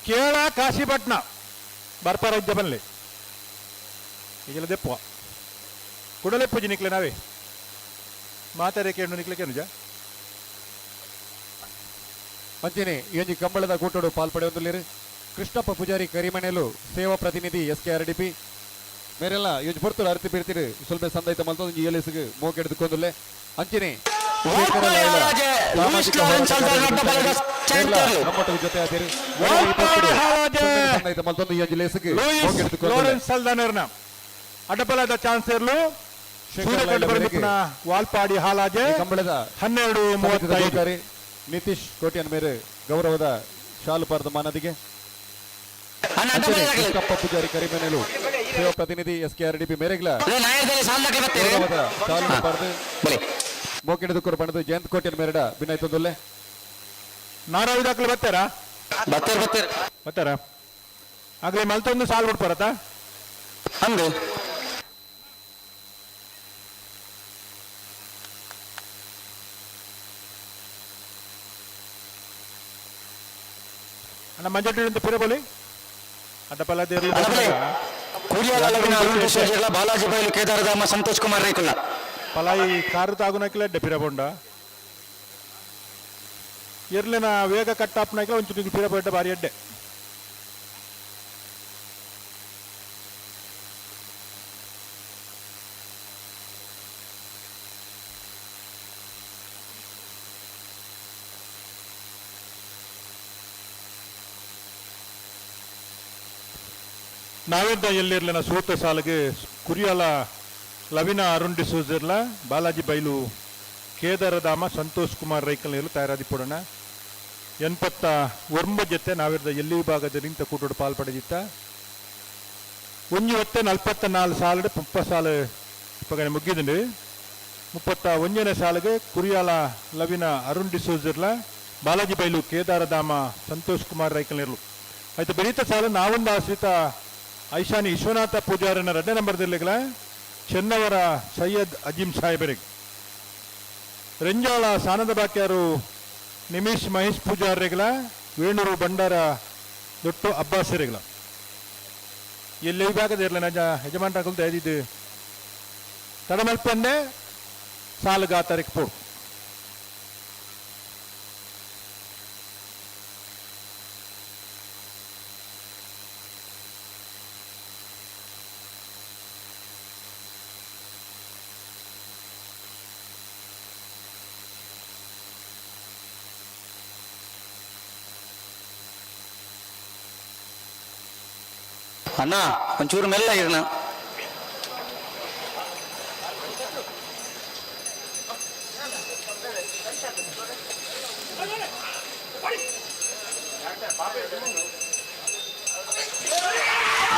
ಕೇರಳ ಕಾಶಿಪಟ್ನ ಬರ್ಪಾರ ಬನ್ಲಿ ಈಗೆಲ್ಲ ದೆಪ್ಪುವ ಕುಡಲೆಪ್ಪುಜಿ ನಿಕ್ಲೆ ನಾವೇ ಮಾತಾರೆ ಕೇಳು ನಿಕ್ಲೆ ಕೇನುಜ. ಅಂಚನೆ ಈ ಒಂಜಿ ಕಂಬಳದ ಕೂಟೋಡು ಪಾಲ್ಪಡೆಯೊಂದುಲ್ಲೆರ್ ಕೃಷ್ಣಪ್ಪ ಪೂಜಾರಿ ಕರಿಮನೆಲು ಸೇವಾ ಪ್ರತಿನಿಧಿ S K R D P ಮೇರೆಲ್ಲ ಯೋಜ್ ಪೊರ್ತುಡು ಅರ್ತಿ ಪಿರ್ತಿರು ಸ್ವಲ್ಪ ಸಂದೈತ ಮಲ್ತೊಂದು ಒಂಜಿ ಏಲೇಸುಗು ಮೋಕೆಡ್ದುಕೊಂದುಲ್ಲೆ. ಅಂಚನೆ ಶೇಖರ ಲಾಯ್ಲ ಸಾಮಾಜಿಕ ಹೋರಾಟಗಾರರು ಮೇರ್ಲ ನಮ್ಮೊಟ್ಟಿಗೆ ಜೊತೆ ಆತಿರು. ಈ ಪೊರ್ತುಡು ಸಂದೈತ ಮಲ್ತೊಂದು ಈ ಒಂಜಿ ಲೇಸುಗು ಮೋಕೆಡ್ದುಕೊಂದುಲ್ಲೆ. ಲಾರೆನ್ಸ್ ಸಲ್ದಾನರ್ನ ಅಡ್ಡಬಲದ ಚಾನ್ಸರ್ಲು ಶೇಖರ ಲಾಯ್ಲ ಮೇರೆಗೆ ವಾಲ್ಪಾಡಿ ಹಾಲಾಜೆ ಈ ಕಂಬಳದ 12 ಸಮಿತಿದ 35. ಅಧಿಕಾರಿ ನಿತೀಶ್ ಕೋಟ್ಯಾನ್ ಮೇರೆ ಗೌರವದ ಶಾಲು ಪಾರದ ಮಾನದಿಗೆ. ಅಂಚನೆ ಕೃಷ್ಣಪ್ಪ ಪೂಜಾರಿ ಕರಿಮನೆಲು ಸೇವಾ ಪ್ರತಿನಿಧಿ S K R D P ಮೇರೆಗ್ಲ ಗೌರವದ ಶಾಲು ಪಾರ್ದು ಮೋಕೆಡದುಕ್ಕರು ಬಣ್ಣದ ಜಯಂತ್ ಕೋಟ್ಯಾನ್ ಮೇರೆಡ ಬಿನ್ನಾಯ್ತೊಂದುಲ್ಲೆ. ನಾರಾವಿ ದಾಖಲೆ ಬರ್ತಾರಾ? ಬರ್ತಾರೆ ಬರ್ತಾರೆ ಬರ್ತಾರಾ? ಆಗ್ಲೇ ಮಲ್ತೊಂದು ಸಾಲು ಬಿಡ್ಪಾರತ ಅಂದು ಅಣ್ಣ ಮಂಜಟ್ಟಿಂದ ಪಿರಬಲಿ ಅಡ್ಡಪಲ್ಲ ದೇರ್ಲು ಬಾಲಾಜಿ ಬೈಲು ಕೇದಾರಧಾಮ ಸಂತೋಷ್ ಕುಮಾರ್ ರೇಕುಲ್ಲ ಪಲಾಯಿ ಕಾರು ತಾಗುನಕ್ಕಿಲ್ಲ ಅಡ್ಡೆ ಪಿರಬೊಂಡ ಎರ್ಲಿನ ವೇಗ ಕಟ್ಟಾಪ್ನಾಕಿಲ್ಲ ಒಂಚೂರು ಪಿರಬೊಂಡ ಬಾರಿ ಅಡ್ಡೆ. ನಾವೆದ್ದ ಎಲ್ಲಿರ್ಲಿನ ಸೂತ ಸಾಲಿಗೆ ಕುರಿಯಾಲ ಲವಿನ ಅರುಣ್ ಡಿಸೋಜರ್ಲ ಬಾಲಾಜಿ ಬೈಲು ಕೇದಾರಧಾಮ ಸಂತೋಷ್ ಕುಮಾರ್ ರೈಕಲ್ ತಯಾರಾದಿ ಪೋಡೋಣ. 89 ಜೊತೆ ನಾವಿರ್ದ ಎಲ್ಲಿ ವಿಭಾಗದ ನಿಂತ ಕೂಟೋಡು ಪಾಲ್ ಪಡೆದಿತ್ತ. ಒಂಜಿ ಒತ್ತೆ 44 ಸಾಲು 30 ಸಾಲು ಇಪ್ಪಗನೆ ಮುಗ್ಗಿದಂಡು. 31ನೇ ಸಾಲಿಗೆ ಕುರಿಯಾಲ ಲವಿನ ಅರುಣ್ ಡಿಸೋಜರ್ಲ ಬಾಲಾಜಿ ಬೈಲು ಕೇದಾರಧಾಮ ಸಂತೋಷ್ ಕುಮಾರ್ ರೈಕಲ್ ಇರ್ಲು. ಆಯ್ತು ಬೆಳೀತ ಸಾಲು ನಾವೊಂದು ಆಶ್ರಿತ ಐಶಾನಿ ವಿಶ್ವನಾಥ ಪೂಜಾರನ 2ನೇ ನಂಬರ್ದಿರ್ಲಿಗಳ ಚೆನ್ನವರ ಸೈಯದ್ ಅಜೀಂ ಸಾಹೇಬರಿಗೆ. ರೆಂಜಾಳ ಸಾನದ ಬಾಕ್ಯಾರು ನಿಮಿಷ್ ಮಹೇಶ್ ಪೂಜಾರಿಗಳ ವೇಣೂರು ಬಂಡಾರ ದೊಟ್ಟು ಅಬ್ಬಾಸರಿಗಳ. ಎಲ್ಲಿ ವಿಭಾಗದ ಇರಲಿ ನಜ ಯಜಮಾನ್ರ ಐದಿದ್ದು ತಡಮಲ್ಪಂದೆ ಸಾಲುಗಾತರಿಗೆ ಪೋಡು. ಅಣ್ಣ ಒಂಚೂರು ಮೆಲ್ಲ ಇರಣ.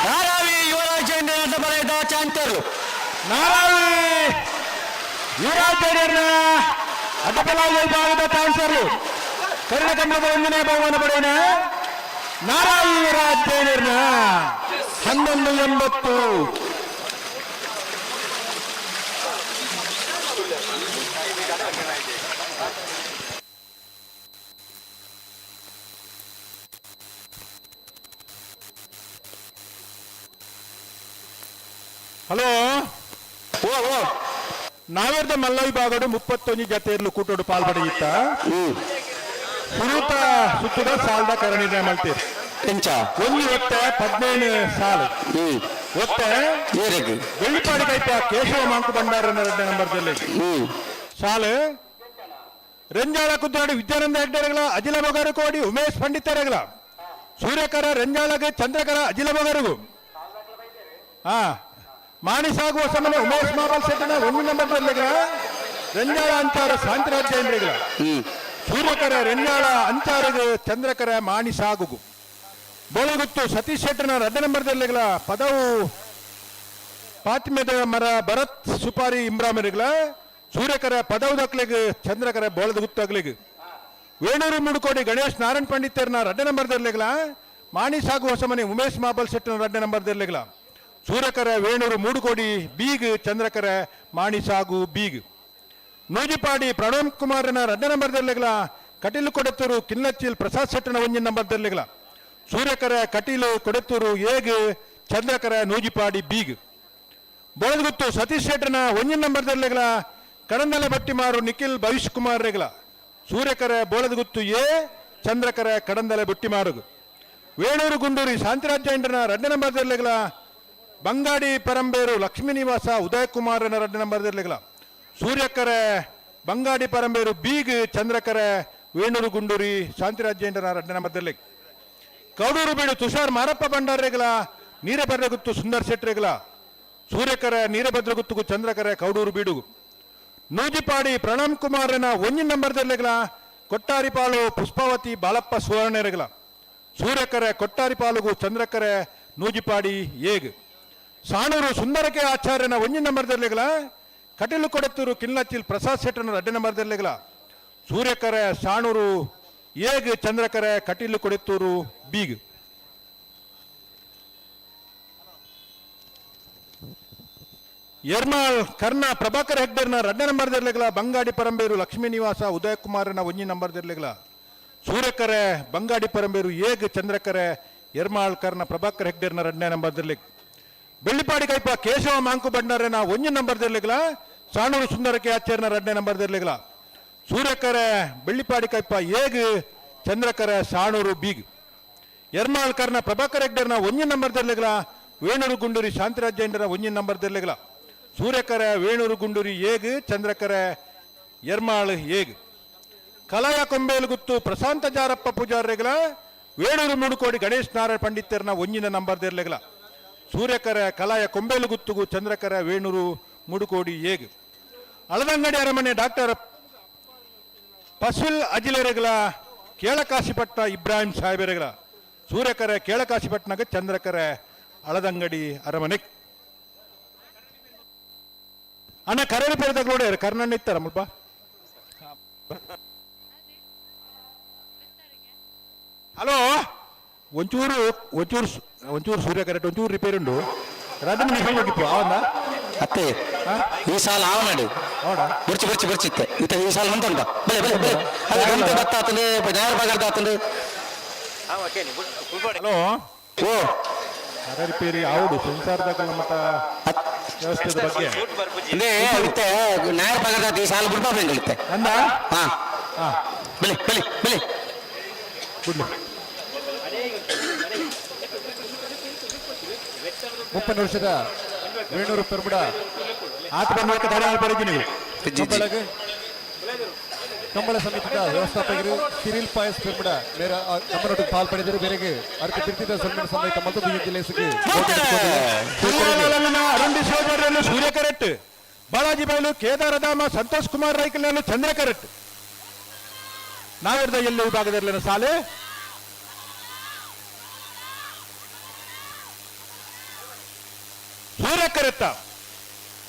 ನಾರಾವಿ ಯುವರಾಜ್ ಬರೆದ ಚಾಂತರ್ಲು. ನಾರಾವಿ ಯುವರಾಜ್ ಅಡ್ಡಪಲಾಯ ವಿಭಾಗದ ಚಾನ್ಸರ್ಲು ಕನ್ನಡ ಕಂಬಳದ 1ನೇ ಬಹುಮಾನ ಪಡೆಯನ ನಾರಾವಿ ಯುವರಾಜ್ ಜೈನರ್ನ 11.80. ಹಲೋ ಓ ಓ ನಾವೇರ್ದ ಮಲ್ಲ ವಿಭಾಗಡು 31 ಜತೆಯರ್ಲು ಕೂಟೋಡು ಪಾಲ್ಪಡೆಯಿತ್ತ. ಸುರೂತ ಸುತ್ತದ ಸಾಲದ ಕರ ನಿರ್ಣಯ ಮಾಡ್ತೀರಿ. ಎಂಚ ಒಂದು ಒತ್ತೆ 15 ಸಾಲು. ಒತ್ತೆ ಬೆಳ್ಳಿಪಾಡಿ ಕೈಪ ಕೇಶವ ಮಾಂಕು ಭಂಡಾರ ಎರಡನೇ ನಂಬರ್ದಲ್ಲಿ ಸಾಲು ರಂಜಾಳ ಕುದ್ದಾಡಿ ವಿದ್ಯಾನಂದ ಹೆಗ್ಡೆರಗಳ ಅಜಿಲ ಬೊಗಾರು ಕೋಡಿ ಉಮೇಶ್ ಪಂಡಿತರಗಳ ಸೂರ್ಯಕರ ರಂಜಾಳಗೆ ಚಂದ್ರಕರ ಅಜಿಲ ಬೊಗಾರುಗು ಹಾ ಮಾಣಿ ಸಾಗುವ ಸಮನೆ ಉಮೇಶ್ ಮಾಬಲ್ ಶೆಟ್ಟನ ಒಂದು ನಂಬರ್ ರಂಜಾಳ ಅಂಚಾರ ಶಾಂತಿರಾಜ್ಯ ಎಂದ್ರಿಗಳ ಸೂರ್ಯಕರ ರೆಂಜಾಳ ಅಂಚಾರಗು ಚಂದ್ರಕರ ಮಾಣಿ ಸಾಗುಗು ಬೋಳಗುತ್ತು ಸತೀಶ್ ಶೆಟ್ಟನ ಎರಡನೇ ನಂಬರ್ದಲ್ಲಿಗಳ ಪದವು ಪಾತಿಮೆದ ಮರ ಭರತ್ ಸುಪಾರಿ ಇಮ್ರಾಮರಿಗಳ ಸೂರ್ಯಕರ ಪದವು ದಕ್ಲೆಗ್ ಚಂದ್ರಕರ ಬೋಳದ ಗುತ್ತಗ್ಲಿಗ್ ವೇಣೂರು ಮುಡುಕೋಡಿ ಗಣೇಶ್ ನಾರಾಯಣ್ ಪಂಡಿತರ್ನ ಎರಡನೇ ನಂಬರ್ದಲ್ಲಿಗಳ ಮಾಣಿ ಸಾಗು ಹೊಸಮನೆ ಉಮೇಶ್ ಮಾಬಲ್ ಶೆಟ್ಟನ ಎರಡನೇ ನಂಬರ್ದಲ್ಲಿಗಳ ಸೂರ್ಯಕರ ವೇಣೂರು ಮೂಡುಕೋಡಿ ಬೀಗ್ ಚಂದ್ರಕರ ಮಾಣಿ ಸಾಗು ಬೀಗ್ ನೂಜಿಪಾಡಿ ಪ್ರಣವ್ ಕುಮಾರನ ಎರಡನೇ ನಂಬರ್ದಲ್ಲಿಗಳ ಕಟೀಲು ಕೊಡೆತ್ತೂರು ಕಿನ್ನಚ್ಚಿಲ್ ಪ್ರಸಾದ್ ಶೆಟ್ಟನ ಒಂಜಿನ ನಂಬರ್ದಲ್ಲಿಗಳ ಸೂರ್ಯಕರ ಕಟೀಲು ಕೊಡೆತ್ತೂರು ಏಗ್ ಚಂದ್ರಕರ ನೂಜಿಪಾಡಿ ಬೀಗ್ ಬೋಳದಗುತ್ತು ಸತೀಶ್ ಶೆಟ್ಟನ ಒಂಜಿನ ನಂಬರ್ದಲ್ಲಿಗಳ ಕಡಂದಲೆ ಬಟ್ಟಿಮಾರು ನಿಖಿಲ್ ಭವಿಷ್ ಕುಮಾರ್ ರೆಗಳ ಸೂರ್ಯಕರ ಬೋಳದಗುತ್ತು ಎ ಚಂದ್ರಕರ ಕಡಂದಲೆ ಬುಟ್ಟಿಮಾರುಗು ವೇಣೂರು ಗುಂಡೂರಿ ಶಾಂತಿರಾಜ್ಯ ಇಂಡ್ರನ ಎರಡನೇ ನಂಬರ್ದಲ್ಲಿಗಳ ಬಂಗಾಡಿ ಪರಂಬೇರು ಲಕ್ಷ್ಮೀ ನಿವಾಸ ಉದಯ್ ಕುಮಾರನ ಎರಡನೇ ನಂಬರ್ದಲ್ಲಿಗಳ ಸೂರ್ಯಕರ ಬಂಗಾಡಿ ಪರಂಬೇರು ಬೀಗ್ ಚಂದ್ರಕರ ವೇಣೂರು ಗುಂಡೂರಿ ಶಾಂತಿರಾಜ್ಯ ಇಂಡ್ರನ ಎರಡನೇ ನಂಬರ್ದಲ್ಲಿ ಕೌಡೂರು ಬೀಡು ತುಷಾರ್ ಮಾರಪ್ಪ ಭಂಡಾರೇಗಳ ನೀರಭದ್ರಗುತ್ತು ಸುಂದರ್ ಶೆಟ್ರೆಗಳ ಸೂರ್ಯಕರ ನೀರಭದ್ರಗುತ್ತುಗು ಚಂದ್ರಕರ ಕೌಡೂರು ಬೀಡುಗು ನೂಜಿಪಾಡಿ ಪ್ರಣಮ್ ಕುಮಾರನ ಒಂಜಿನ ನಂಬರ್ದಲ್ಲಿಗಳ ಕೊಟ್ಟಾರಿಪಾಲು ಪುಷ್ಪಾವತಿ ಬಾಲಪ್ಪ ಸುವರ್ಣರೆಗಳ ಸೂರ್ಯಕರ ಕೊಟ್ಟಾರಿಪಾಲುಗು ಚಂದ್ರಕರ ನೂಜಿಪಾಡಿ ಏಗ್ ಸಾಣೂರು ಸುಂದರಕೆ ಆಚಾರ್ಯನ ಒಂಜಿನ ನಂಬರ್ದಲ್ಲಿಗಳ ಕಟೀಲು ಕೊಡತ್ತೂರು ಕಿನ್ನಚ್ಚಿಲ್ ಪ್ರಸಾದ್ ಶೆಟ್ಟನ ಎರಡನೇ ನಂಬರ್ದಲ್ಲಿಗಳ ಸೂರ್ಯಕರ ಸಾಣೂರು ಏಗ್ ಚಂದ್ರಕರ ಕಟೀಲು ಕೊಡೆತ್ತೂರು ಬೀಗ್. ಎರ್ಮಾಳ್ ಕರ್ಣ ಪ್ರಭಾಕರ್ ಹೆಗ್ಡೆರ್ನ ಎರಡನೇ ನಂಬರ್ದಿರ್ಲಿಗಳ ಬಂಗಾಡಿ ಪರಂಬೇರು ಲಕ್ಷ್ಮೀ ನಿವಾಸ ಉದಯ ಕುಮಾರನ ಒಂಜಿ ನಂಬರ್ದಿರ್ಲಿಗಳ ಸೂರ್ಯಕರೆ ಬಂಗಾಡಿ ಪರಂಬೇರು ಏಗ್ ಚಂದ್ರಕರೆ ಎರ್ಮಾಳ್ ಕರ್ಣ ಪ್ರಭಾಕರ್ ಹೆಗ್ಡೆರ್ನ ಎರಡನೇ ನಂಬರ್ದಿರ್ಲಿಕ್ ಬೆಳ್ಳಿಪಾಡಿ ಕೈಪ ಕೇಶವ ಮಾಂಕು ಭಂಡಾರನ ಒಂಜಿ ನಂಬರ್ದಿರ್ಲಿಗಳ ಸಾಣೂರು ಸುಂದರಕ್ಕೆ ಆಚಾರ್ಯನ ಎರಡನೇ ನಂಬರ್ದಿರ್ಲಿಗಳ ಸೂರ್ಯಕರೆ ಬೆಳ್ಳಿಪಾಡಿ ಕೈಪ ಏಗ್ ಚಂದ್ರಕರೆ ಸಾಣೂರು ಬೀಗ್. ಎರ್ಮಾಳ್ ಕರ್ಣ ಪ್ರಭಾಕರ್ ಹೆಗ್ಡೆರ್ನ ಒಂಜಿ ನಂಬರ್ದಿರ್ಲಿಗಳ ವೇಣೂರು ಗುಂಡೂರಿ ಶಾಂತಿರಾಜ್ಯ ಇಂಡರ ಒಂಜಿ ನಂಬರ್ದಿರ್ಲಿಗಳ ಸೂರ್ಯಕರ ವೇಣೂರು ಗುಂಡೂರಿ ಏಗ್ ಚಂದ್ರಕರ ಎರ್ಮಾಳ್ ಏಗ್. ಕಲಾಯ ಕೊಂಬೇಲುಗುತ್ತು ಪ್ರಶಾಂತ ಜಾರಪ್ಪ ಪೂಜಾರಿಗಳ ವೇಣೂರು ಮುಡುಕೋಡಿ ಗಣೇಶ್ ನಾರಾಯಣ ಪಂಡಿತರ್ನ ಒಂಜಿನ ನಂಬರ್ದಿರ್ಲಿಗಳ ಸೂರ್ಯಕರ ಕಲಾಯ ಕೊಂಬೇಲುಗುತ್ತುಗು ಚಂದ್ರಕರ ವೇಣೂರು ಮುಡುಕೋಡಿ ಏಗ್. ಅಳದಂಗಡಿ ಅರಮನೆ ಡಾಕ್ಟರ್ ಪಸುಲ್ ಅಜಿಲರೆಗಳ ಕೇಳಕಾಶಿಪಟ್ಟ ಇಬ್ರಾಹಿಂ ಸಾಹೇಬರೆಗಳ ಸೂರ್ಯಕರ ಕೇಳಕಾಶಿಪಟ್ಟನಾಗ ಚಂದ್ರಕರ ಅಳದಂಗಡಿ ಅರಮನೆ. ಅಣ್ಣ ಕರೆ ಪೇರ್ದಾಗ ನೋಡಿ ಕರ್ನಣ್ಣ ಇತ್ತಾರ ಮುಲ್ಪ. ಹಲೋ ಒಂಚೂರು ಒಂಚೂರು ಒಂಚೂರು ಸೂರ್ಯ ಕರೆಕ್ಟ್ ಒಂಚೂರು ರಿಪೇರ್ ಉಂಡು ರಡ್ಡು ನಿಮಿಷ ಹೋಗಿಪ್ಪು ಅವನ್ನ ಅತ್ತೆ ಈ ಸಾಲ ಆವನಾಡು ಬರ್ಚಿ ಬರ್ಚಿ ಬರ್ಚಿತ್ತೆ ಇತ್ತ ಈ ಸಾಲ ಉಂಟುಂಟ ಬಲೆ ಬಲೆ ಬಲೆ ಅದು ಗಂಟೆ ಬತ್ತ ಆತಂದೆ ನೇರ ಬಗರ್ದ ಆತಂದೆ. ಹಲೋ ಓ ಕರೆ ರಿಪೇರಿ ಆವುಡು ಸಂಸಾರದಾಗ ಮತ್ತ ವ್ಯವಸ್ಥೆದ ಬಗ್ಗೆ ಅಂದೇ ಇತ್ತೆ ನೇರ ಬಗರ್ದ ಈ ಸಾಲ ಬಿಡ್ಬಾ ಬೆಂಗಳಿತ್ತೆ ಅಂದ ಹಾ ಬಲೆ ಬಲೆ ಬಲೆ ಬಿಡ್ಲಿ. 30 ವರ್ಷದ ವೇಣೂರು ಪೆರ್ಮುಡ ಆತ ಬಂದ ದಾಡಿ ಆಲ್ಪರಿದ್ದಿ ನೀವು ಕಂಬಳಗೆ ಕಂಬಳ ಸಮಿತಿಯ ವ್ಯವಸ್ಥಾಪಕರು ಸಿರಿಲ್ ಪಾಯಸ್ ಪೆರ್ಮುಡ ಮೇರ ನಮ್ಮನೊಟ್ಟಿಗೆ ಪಾಲ್ ಪಡೆದರು. ಬೇರೆಗೆ ಅದಕ್ಕೆ ತಿರುತಿದ ಸನ್ಮಾನ ಸಮಯ ಮತ್ತೊಂದು ಜಿಲ್ಲೆಗೆ ಅರುಣ್ ಸೋದರನ್ನು ಸೂರ್ಯ ಕರೆಕ್ಟ್ ಬಾಲಾಜಿ ಬೈಲು ಕೇದಾರಧಾಮ ಸಂತೋಷ್ ಕುಮಾರ್ ರೈಕಲ್ಯನ್ನು ಚಂದ್ರ ಕರೆಕ್ಟ್ ನಾವಿರ್ದ ಎಲ್ಲಿ ವಿಭಾಗದಲ್ಲಿ ಸಾಲೆ ಸೂರ್ಯ ಕರೆತ್ತ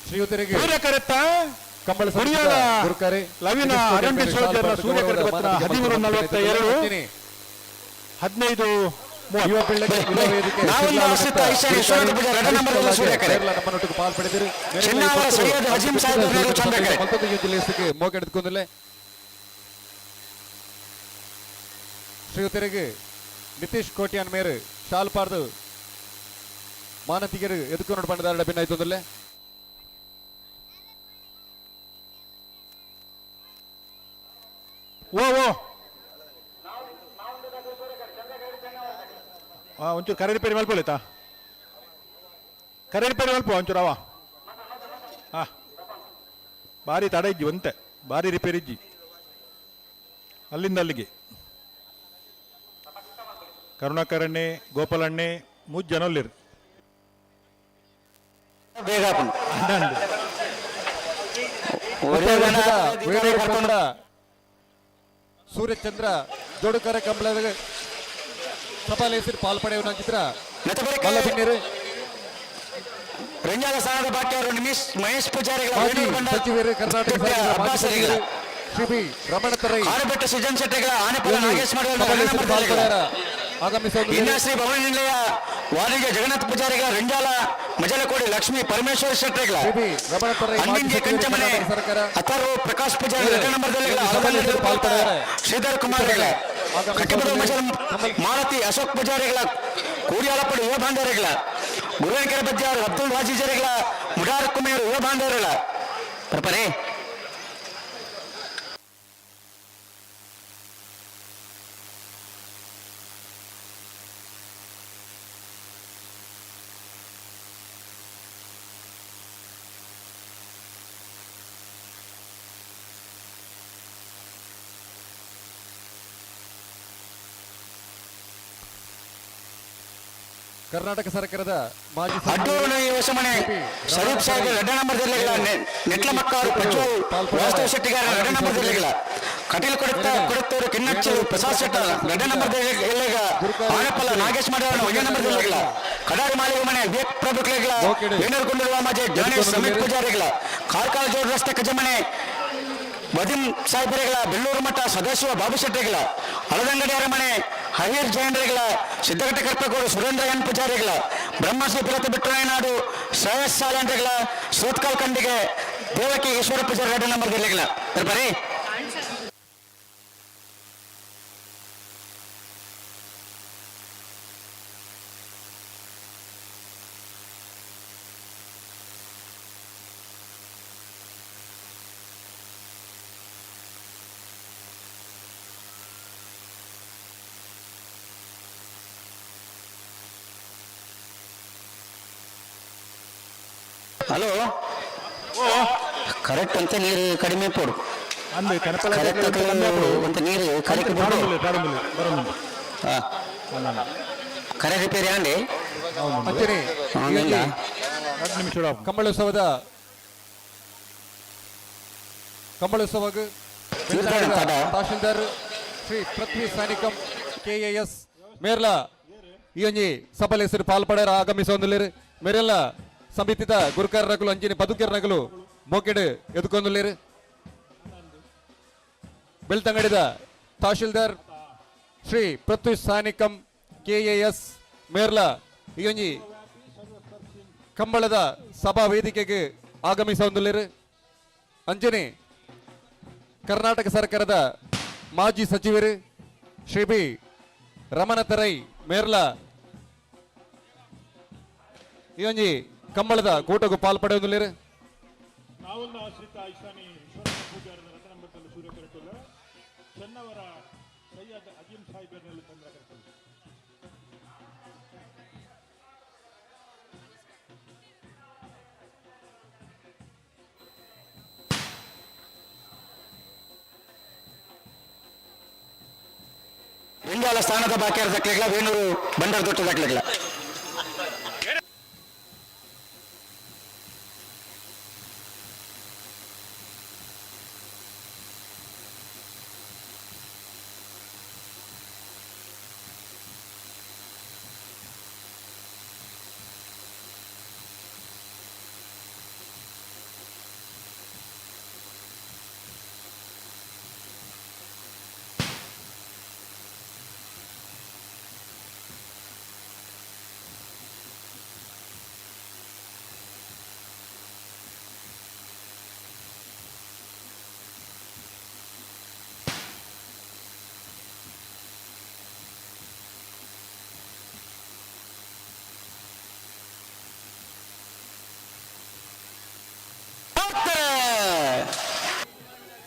ಶ್ರೀಯುತರಿಗೆ ಸೂರ್ಯ ಕರೆತ್ತ ಕಂಬಳ ಹುರಿಯಾಳ ಗುರುಕಾರೆ ಲವಿನ ಅರುಣ್ ಸೋದರನ ಸೂರ್ಯ ಕರೆತ್ತ 13 42 15 ಯುವ ಪಿಳ್ಳೆಗೆ ಯುವ ವೇದಿಕೆ ನಾವೊಂದು ಆಶ್ರಿತ ಐಶ್ವರ್ಯ ವಿಶ್ವನಾಥ ಪೂಜಾರಿ ಎರಡನೇ ನಂಬರ್ದಲ್ಲಿ ಸೂರ್ಯಕರೆ. ನಮ್ಮನ್ನೊಟ್ಟಿಗೆ ಪಾಲ್ ಪಡೆದರು. ಚಿನ್ನಾವರ ಸೈಯದ್ ಅಜೀಂ ಸಾಹೇಬ್ ಅವರು ಚಂದ್ರಕರೆ. ಮತ್ತೊಂದು ಜಿಲ್ಲೆಗೆ ಮೋಗ ಹಿಡಿದುಕೊಂಡಲೆ ಶ್ರೀಯುತರಿಗೆ ನಿತೀಶ್ ಕೋಟ್ಯಾನ್ ಮೇರು ಶಾಲ್ ಪಾರ್ದು ಮಾನತಿಗರು ಎದುಕೊಂಡು ಬಂಡದಾರ ಭಿನ್ನಾಯ್ತೊಂದಲ್ಲೇ. ಓ ಓ ಒಂಚೂರು ಕರೆ ರಿಪೇರಿ ಮಲ್ಪೊಲಿತಾ ಕರೆ ರಿಪೇರಿ ಮಲ್ಪ ಒಂಚೂರು ಅವ. ಹಾ ಭಾರಿ ತಡ ಇಜ್ಜಿ ಒಂತೆ ಭಾರಿ ರಿಪೇರಿ ಇಜ್ಜಿ ಅಲ್ಲಿಂದ ಅಲ್ಲಿಗೆ. ಕರುಣಾಕರಣ್ಣೆ ಗೋಪಾಲಣ್ಣೆ ಮೂರು ಜನ ಅಲ್ಲಿರು. ಬೇಗ ಸೂರ್ಯಚಂದ್ರ ಜೋಡುಕರ ಕಂಬಳದ ಸಭಾಲೇಸಿರು ಪಾಲ್ಪಡೆಯುವ ಚಿತ್ರ ಮಲ್ಲಬಿನ್ನೇರು. ರಂಜಾಲ ಸ್ಥಾನದ ಬಾಕಿಯವರು ನಿಮಿಷ್ ಮಹೇಶ್ ಪೂಜಾರಿಗಳ ಸಚಿವರು ಕರ್ನಾಟಕ ಸರ್ಕಾರದ ಶ್ರೀ ಬಿ ರಮಣ ತರೈ ಆರುಬೆಟ್ಟ ಸುಜನ್ ಶೆಟ್ಟಿಗಳ ಆನೆಪಲ್ಲ ನಾಗೇಶ್ ಆಗಮಿಸುವ ಶ್ರೀ ಭವನ ನಿಲಯ ವಾಣಿಜ್ಯ ಜಗನ್ನಾಥ ಪೂಜಾರಿಗಳ ರಂಜಾಲ ಮಜಲಕೋಡಿ ಲಕ್ಷ್ಮೀ ಪರಮೇಶ್ವರ ಶೆಟ್ಟಿಗಳ ಅಂದಿಂಜೆ ಕಂಚಮನೆ ಅಥರ್ವ ಪ್ರಕಾಶ್ ಪೂಜಾರಿ ಶ್ರೀಧರ್ ಕುಮಾರ್ಗಳ ಕಟ್ಟಿಬಡ ಮಜಲ ಮಾಲತಿ ಅಶೋಕ್ ಪೂಜಾರಿಗಳ ಕೂಡಿಯಾಲಪಡಿ ಯುವ ಬಾಂಧವರಿಗಳ ಗುರುವೆಂಕರ ಬಜ್ಜಾರ್ ಅಬ್ದುಲ್ ರಾಜೀಜರಿಗಳ ಮುಡಾರ್ ಕುಮೇರ್ ಯುವ ಬಾಂಧವರಿಗಳ ಪ್ರಪರೇ. ಕರ್ನಾಟಕ ಸರ್ಕಾರದ ಮಾಜಿ ಅಡ್ಡೂರು ಶರೀಫ್ ಸಾಹೇಬ್ ಎರಡನೇ ನಂಬರ್ ಜಿಲ್ಲೆಗಳ ನೆಟ್ಲ ಮಕ್ಕಾರು ಪ್ರಜ್ವಲ್ ವಾಸ್ತವ ಶೆಟ್ಟಿಗಾರ ಎರಡನೇ ನಂಬರ್ ಜಿಲ್ಲೆಗಳ ಕಟೀಲ್ ಕೊಡುತ್ತ ಕೊಡುತ್ತೂರು ಕಿನ್ನಚ್ಚು ಪ್ರಸಾದ್ ಶೆಟ್ಟ ಎರಡನೇ ನಂಬರ್ ಜಿಲ್ಲೆಗ ಆನಪಲ್ಲ ನಾಗೇಶ್ ಮಾಡವರ ಒಂದನೇ ನಂಬರ್ ಜಿಲ್ಲೆಗಳ ಕಡಾರಿ ಮಾಲಿಗೆ ಮನೆ ವಿವೇಕ್ ಪ್ರಭುಕ್ಲೆಗಳ ವೇಣೂರು ಮಾಜೆ ಗಣೇಶ್ ಸಮಿತ್ ಪೂಜಾರಿಗಳ ಕಾರ್ಕಾಲ ಜೋಡ್ ರಸ್ತೆ ಕಜಮನೆ ವದಿಂ ಸಾಹೇಬರಿಗಳ ಬೆಳ್ಳೂರು ಮಠ ಸದಾಶಿವ ಬಾಬು ಶೆಟ್ಟಿಗಳ ಹಳದಂಗಡಿ ಅರಮನೆ ಹರಿಹರ್ ಜೈನರಿಗಳ ಸಿದ್ದಘಟ್ಟ ಕರ್ಪಗೌಡ ಸುರೇಂದ್ರ ಎನ್ ಪೂಜಾರಿಗಳ ಬ್ರಹ್ಮಶ್ರೀ ಪಿರತ ಬಿಟ್ಟನಾಡು ಶ್ರೇಯಸ್ ಸಾಲಂಡ್ರಿಗಳ ಸೋತ್ಕಾಲ್ ಖಂಡಿಗೆ ದೇವಕಿ ಈಶ್ವರ ಪೂಜಾರಿ ಎರಡು ನಂಬರ್ ಜಿಲ್ಲೆಗಳ ಬರೀ. ಹಲೋ ಕರೆಕ್ಟ್ ಅಂತ ನೀರು ಕಡಿಮೆ ಪೋಡು ಕರೆಕ್ಟ್ ಅಂತ ನೀರು ಕರೆಕ್ಟ್ ಕರೆ ರಿಪೇರಿ ಅಂಡಿ ಕಂಬಳೋತ್ಸವದ ಕಂಬಳೋತ್ಸವ ತಹಶೀಲ್ದಾರ್ ಶ್ರೀ ಪೃಥ್ವಿ ಸೈನಿಕಂ ಕೆಎಎಸ್ ಮೇರ್ಲ ಈ ಒಂಜಿ ಸಭೆಲ ಹೆಸರು ಪಾಲ್ಪಡೆರ ಆಗಮಿಸೊಂದುಲ್ಲೆರ್ ಮೇರೆಲ್ಲ ಸಮಿತಿದ ಗುರುಕಾರ ನಕಲು ಅಂಜಿನಿ ಬದುಕೆರ್ ನಕಲು ಮೋಕೆಡ್ ಎದುಕೊಂದುಲ್ಲೆರ್. ಬೆಳ್ತಂಗಡಿದ ತಹಶೀಲ್ದಾರ್ ಶ್ರೀ ಪೃಥ್ವಿ ಸಾನಿಕಂ ಕೆಎಎಸ್ ಮೇರ್ಲ ಈ ಒಂಜಿ ಕಂಬಳದ ಸಭಾ ವೇದಿಕೆಗೆ ಆಗಮಿಸೊಂದುಲ್ಲೆರ್. ಅಂಜನಿ ಕರ್ನಾಟಕ ಸರ್ಕಾರದ ಮಾಜಿ ಸಚಿವರು ಶ್ರೀ ಬಿ ರಮಣತರೈ ಮೇರ್ಲ ಈ ಒಂಜಿ ಕಂಬಳದ ಕೂಟಗೂ ಪಾಲ್ಪಡೆಯುವುದಿಲ್ಲ. ಲಿಂಗಾಲ ಸ್ಥಾನದ ಬಾಕಿ ದಾಖಲೆಗಳ ವೇಣೂರು ಬಂಡಾರ ದೊಡ್ಡ ದಾಖಲೆಗಳ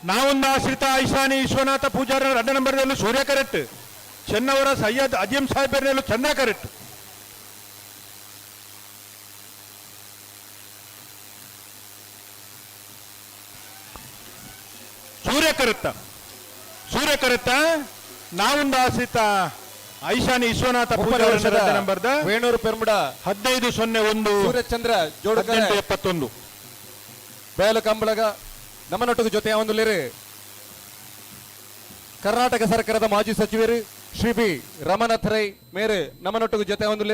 ನಾವೊಂದು ಆಶ್ರಿತ ಐಶಾನಿ ವಿಶ್ವನಾಥ ಪೂಜಾರರ ಅಡ್ಡ ನಂಬರ್ನಲ್ಲಿ ಸೂರ್ಯ ಕರೆಕ್ಟ್, ಚೆನ್ನವರ ಸೈಯದ್ ಅಜೀಂ ಸಾಹೇಬರ್ನಲ್ಲೂ ಚಂದ್ರ ಕರೆಕ್ಟ್. ಸೂರ್ಯ ಕರುತ್ತ ಸೂರ್ಯ ಕರುತ್ತ ನಾವುಂದ ಆಶ್ರಿತ ಐಶಾನಿ ವಿಶ್ವನಾಥ ವರ್ಷದ ನಂಬರ್ದ ವೇಣೂರು ಪೆರ್ಮುಡ 1501 ಸೂರ್ಯಚಂದ್ರ ಜೋಡುಕರೆ 1871 ಬಯಲು ಕಂಬಳಗ ನಮ್ಮನೊಟ್ಟಿಗೆ ಜೊತೆ ಒಂದು ಕರ್ನಾಟಕ ಸರ್ಕಾರದ ಮಾಜಿ ಸಚಿವರು ಶ್ರೀ ಬಿ ರಮನಾಥ್ ರೈ ಮೇರೆ ನಮ್ಮನೊಟ್ಟಿಗೆ ಜೊತೆ ಒಂದು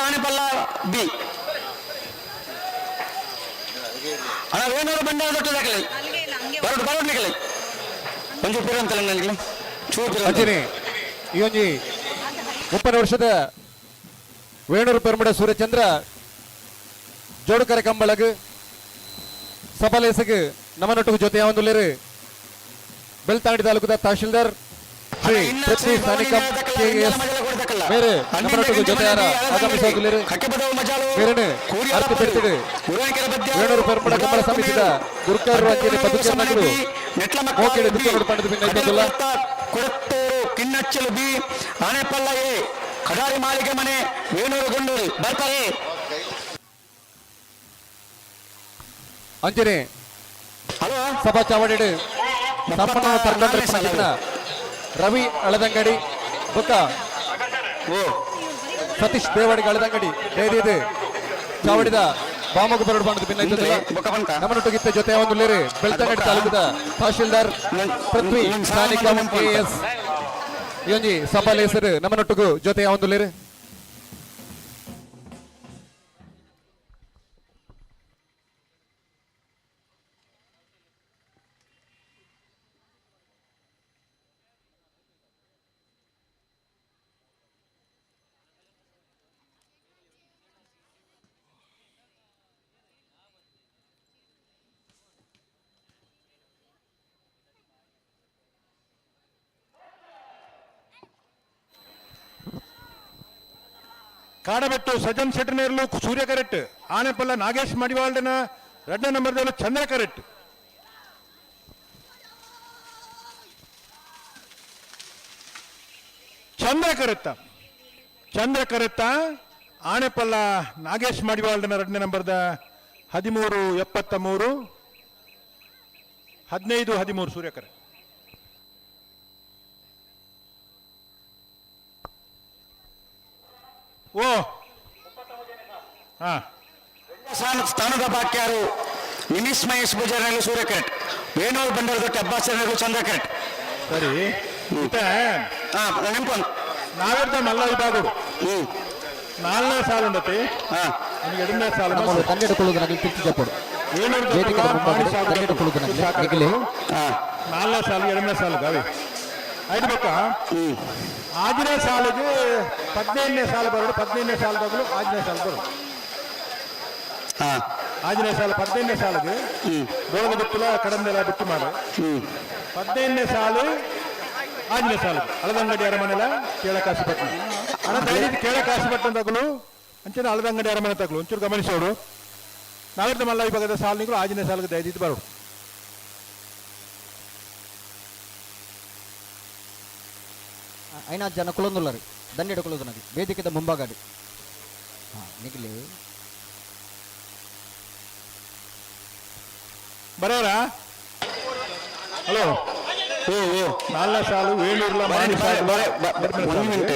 ಆನೆಪಲ್ಲ ಬಿ ಅಣ್ಣ ವೇಣೂರು ಬಂಡಾರ ದೊಡ್ಡ ಬರೋಡು ಬರೋಡು ನಿಗಲಿ ಒಂಜಿ ಪಿರಂತಲ್ಲ ನನಗೆ ಚೂರು ಅಂಚನೆ ಈ ಒಂಜಿ 30 ವರ್ಷದ ವೇಣೂರು ಪೆರ್ಮುಡ ಸೂರ್ಯಚಂದ್ರ ಜೋಡುಕರೆ ಕಂಬಳಗ್ ಸಬಲೇಸಗ್ ನಮ್ಮನೊಟ್ಟಿಗೆ ಜೊತೆ ಒಂದು ಬೆಳ್ತಾಂಡಿ ತಾಲೂಕದ ತಹಶೀಲ್ದಾರ್ ಶ್ರೀ ಪೃಥ್ವಿ ಸ್ಥಾನಿಕಂ ಕೆಎಸ್ ಬೇರೆ ನಮ್ಮನೊಟ್ಟಿಗೆ ಜೊತೆಯಾರ ಆಗಮಿಸೋದುಲೇರು ಬೇರೆನೆ ಅರ್ಥ ಪೆಡ್ತಿಡು ವೇಣೂರು ಪೆರ್ಮುಡ ಕಂಬಳ ಸಮಿತಿದ ಗುರುಕಾರರು ಅಂಚನೆ ಪದುಚೇರ್ನಗರು ಮೋಕೆಡೆ ದುಃಖ ಪಂಡದ ಭಿನ್ನ ಕೊರತ್ತೂರು ಕಿನ್ನಚ್ಚಲು ಬಿ ಆನೆಪಲ್ಲ ಎ ಕಡಾರಿ ಮಾಳಿಗೆ ಮನೆ ವೇಣೂರು ಗುಂಡೂರು ಬರ್ತಾರೆ. ಅಂಚನೆ ಸಭಾ ಚಾವಡಿಡು ಸಂಪನ್ನ ತರ್ಕಂಡ್ರೆ ರವಿ ಅಳದಂಗಡಿ ಬೊಕ್ಕ ಸತೀಶ್ ದೇವಾಡಿಗ ಅಳದಂಗಡಿ ದಯದೀದು ಚಾವಡಿದ ಬಾಮಗು ಬರಡು ಬಣ್ಣದ ಭಿನ್ನ ನಮ್ಮನೊಟ್ಟಿಗಿತ್ತ ಜೊತೆ ಒಂದು ಲೇರು ಬೆಳ್ತಂಗಡಿ ತಾಲೂಕದ ತಹಶೀಲ್ದಾರ್ ಪೃಥ್ವಿ ಸ್ಥಾನಿಕ ಕೆಎಸ್ ಈ ಒಂಜಿ ಸಭಾ ಲೇಸರು ನಮ್ಮನೊಟ್ಟಿಗೂ ಜೊತೆ ಒಂದು ಲೇರು. ಕಾಡಬೆಟ್ಟು ಸಜ್ಜನ್ ಶೆಟ್ಟನೇರ್ಲು ಸೂರ್ಯ ಕರೆಕ್ಟ್ ಆನೆಪಲ್ಲ ನಾಗೇಶ್ ಮಡಿವಾಳ್ಡನ ಎರಡನೇ ನಂಬರ್ದಲ್ಲೂ ಚಂದ್ರ ಕರೆಕ್ಟ್. ಚಂದ್ರ ಕರೆತ್ತ ಚಂದ್ರ ಕರೆತ್ತ ಆನೆಪಲ್ಲ ನಾಗೇಶ್ ಮಡಿವಾಳ್ಡನ ಎರಡನೇ ನಂಬರ್ದ 1373 15 13 ಸೂರ್ಯ ಕರೆ. ಓ ಹಾ ಸ್ಥಾನದ ಬಾಕ್ಯಾರು ನಿಮಿಷ್ ಮಹೇಶ್ ಪೂಜಾರಿ ಸೂರ್ಯ ಕರೆಕ್ಟ್, ವೇಣೂರು ಬಂಡಾರದೊಟ್ಟ ಅಬ್ಬಾಸ್ ಚಂದ್ರ ಕರೆಕ್ಟ್. ಸರಿ ನಾವೆರ್ದ ಮಲ್ಲ ವಿಭಾಗ ನಾಲ್ನೇ ಸಾಲು ಉಂಡತಿ ನಿಮಗೆ ಎರಡನೇ ಸಾಲು ನಾಲ್ನೇ ಸಾಲು ಎರಡನೇ ಸಾಲು ಗಾವಿ ಐದು ಬೇಕಾ ಆಜನೇ ಸಾಲಿಗೆ 15ನೇ ಸಾಲು ಬರೋದು 15ನೇ ಸಾಲು ಬದಲು ಆಜನೇ ಸಾಲು ಬರೋದು ಆಜನೇ ಸಾಲು 15ನೇ ಸಾಲಿಗೆ ಡೋಳದ ಬಿಟ್ಟುಲ ಕಡಂದೆಲ್ಲ ಬಿಟ್ಟು ಮಾಡು 15ನೇ ಸಾಲು ಆಜನೇ ಸಾಲು ಅಳದಂಗಡಿ ಅರಮನೆಲ ಕೇಳಕಾಶಿಪಟ್ಟಣ ಅಣ್ಣ ದಯವಿಟ್ಟು ಕೇಳಕಾಶಿಪಟ್ಟಣ ತಗಲು ಅಂಚಿನ ಅಳದಂಗಡಿ ಅರಮನೆ ತಗಲು ಒಂಚೂರು ಗಮನಿಸೋಡು ನಾವಿರ್ದ ಮಲ್ಲ ವಿಭಾಗದ ಸಾಲಿನಿಗಳು ಆಜನೇ ಸಾಲಿಗೆ ದಯವಿಟ್ಟು ಬರೋಡು. ಐನಾ ಜನ ಕುಲೊಂದುಲ್ಲರು ದಂಡೆಡು ಕುಲೋದು ವೇದಿಕೆದ ಮುಂಭಾಗಡಿ ಹಾಂ ನಿಗಲಿ ಬರೋರಾ ಹಲೋ ಓ ಓ ನಾಲ್ನೇ ಸಾಲು ವೇಣೂರ್ಲ ಒಂದು ಮಿನಿಟ್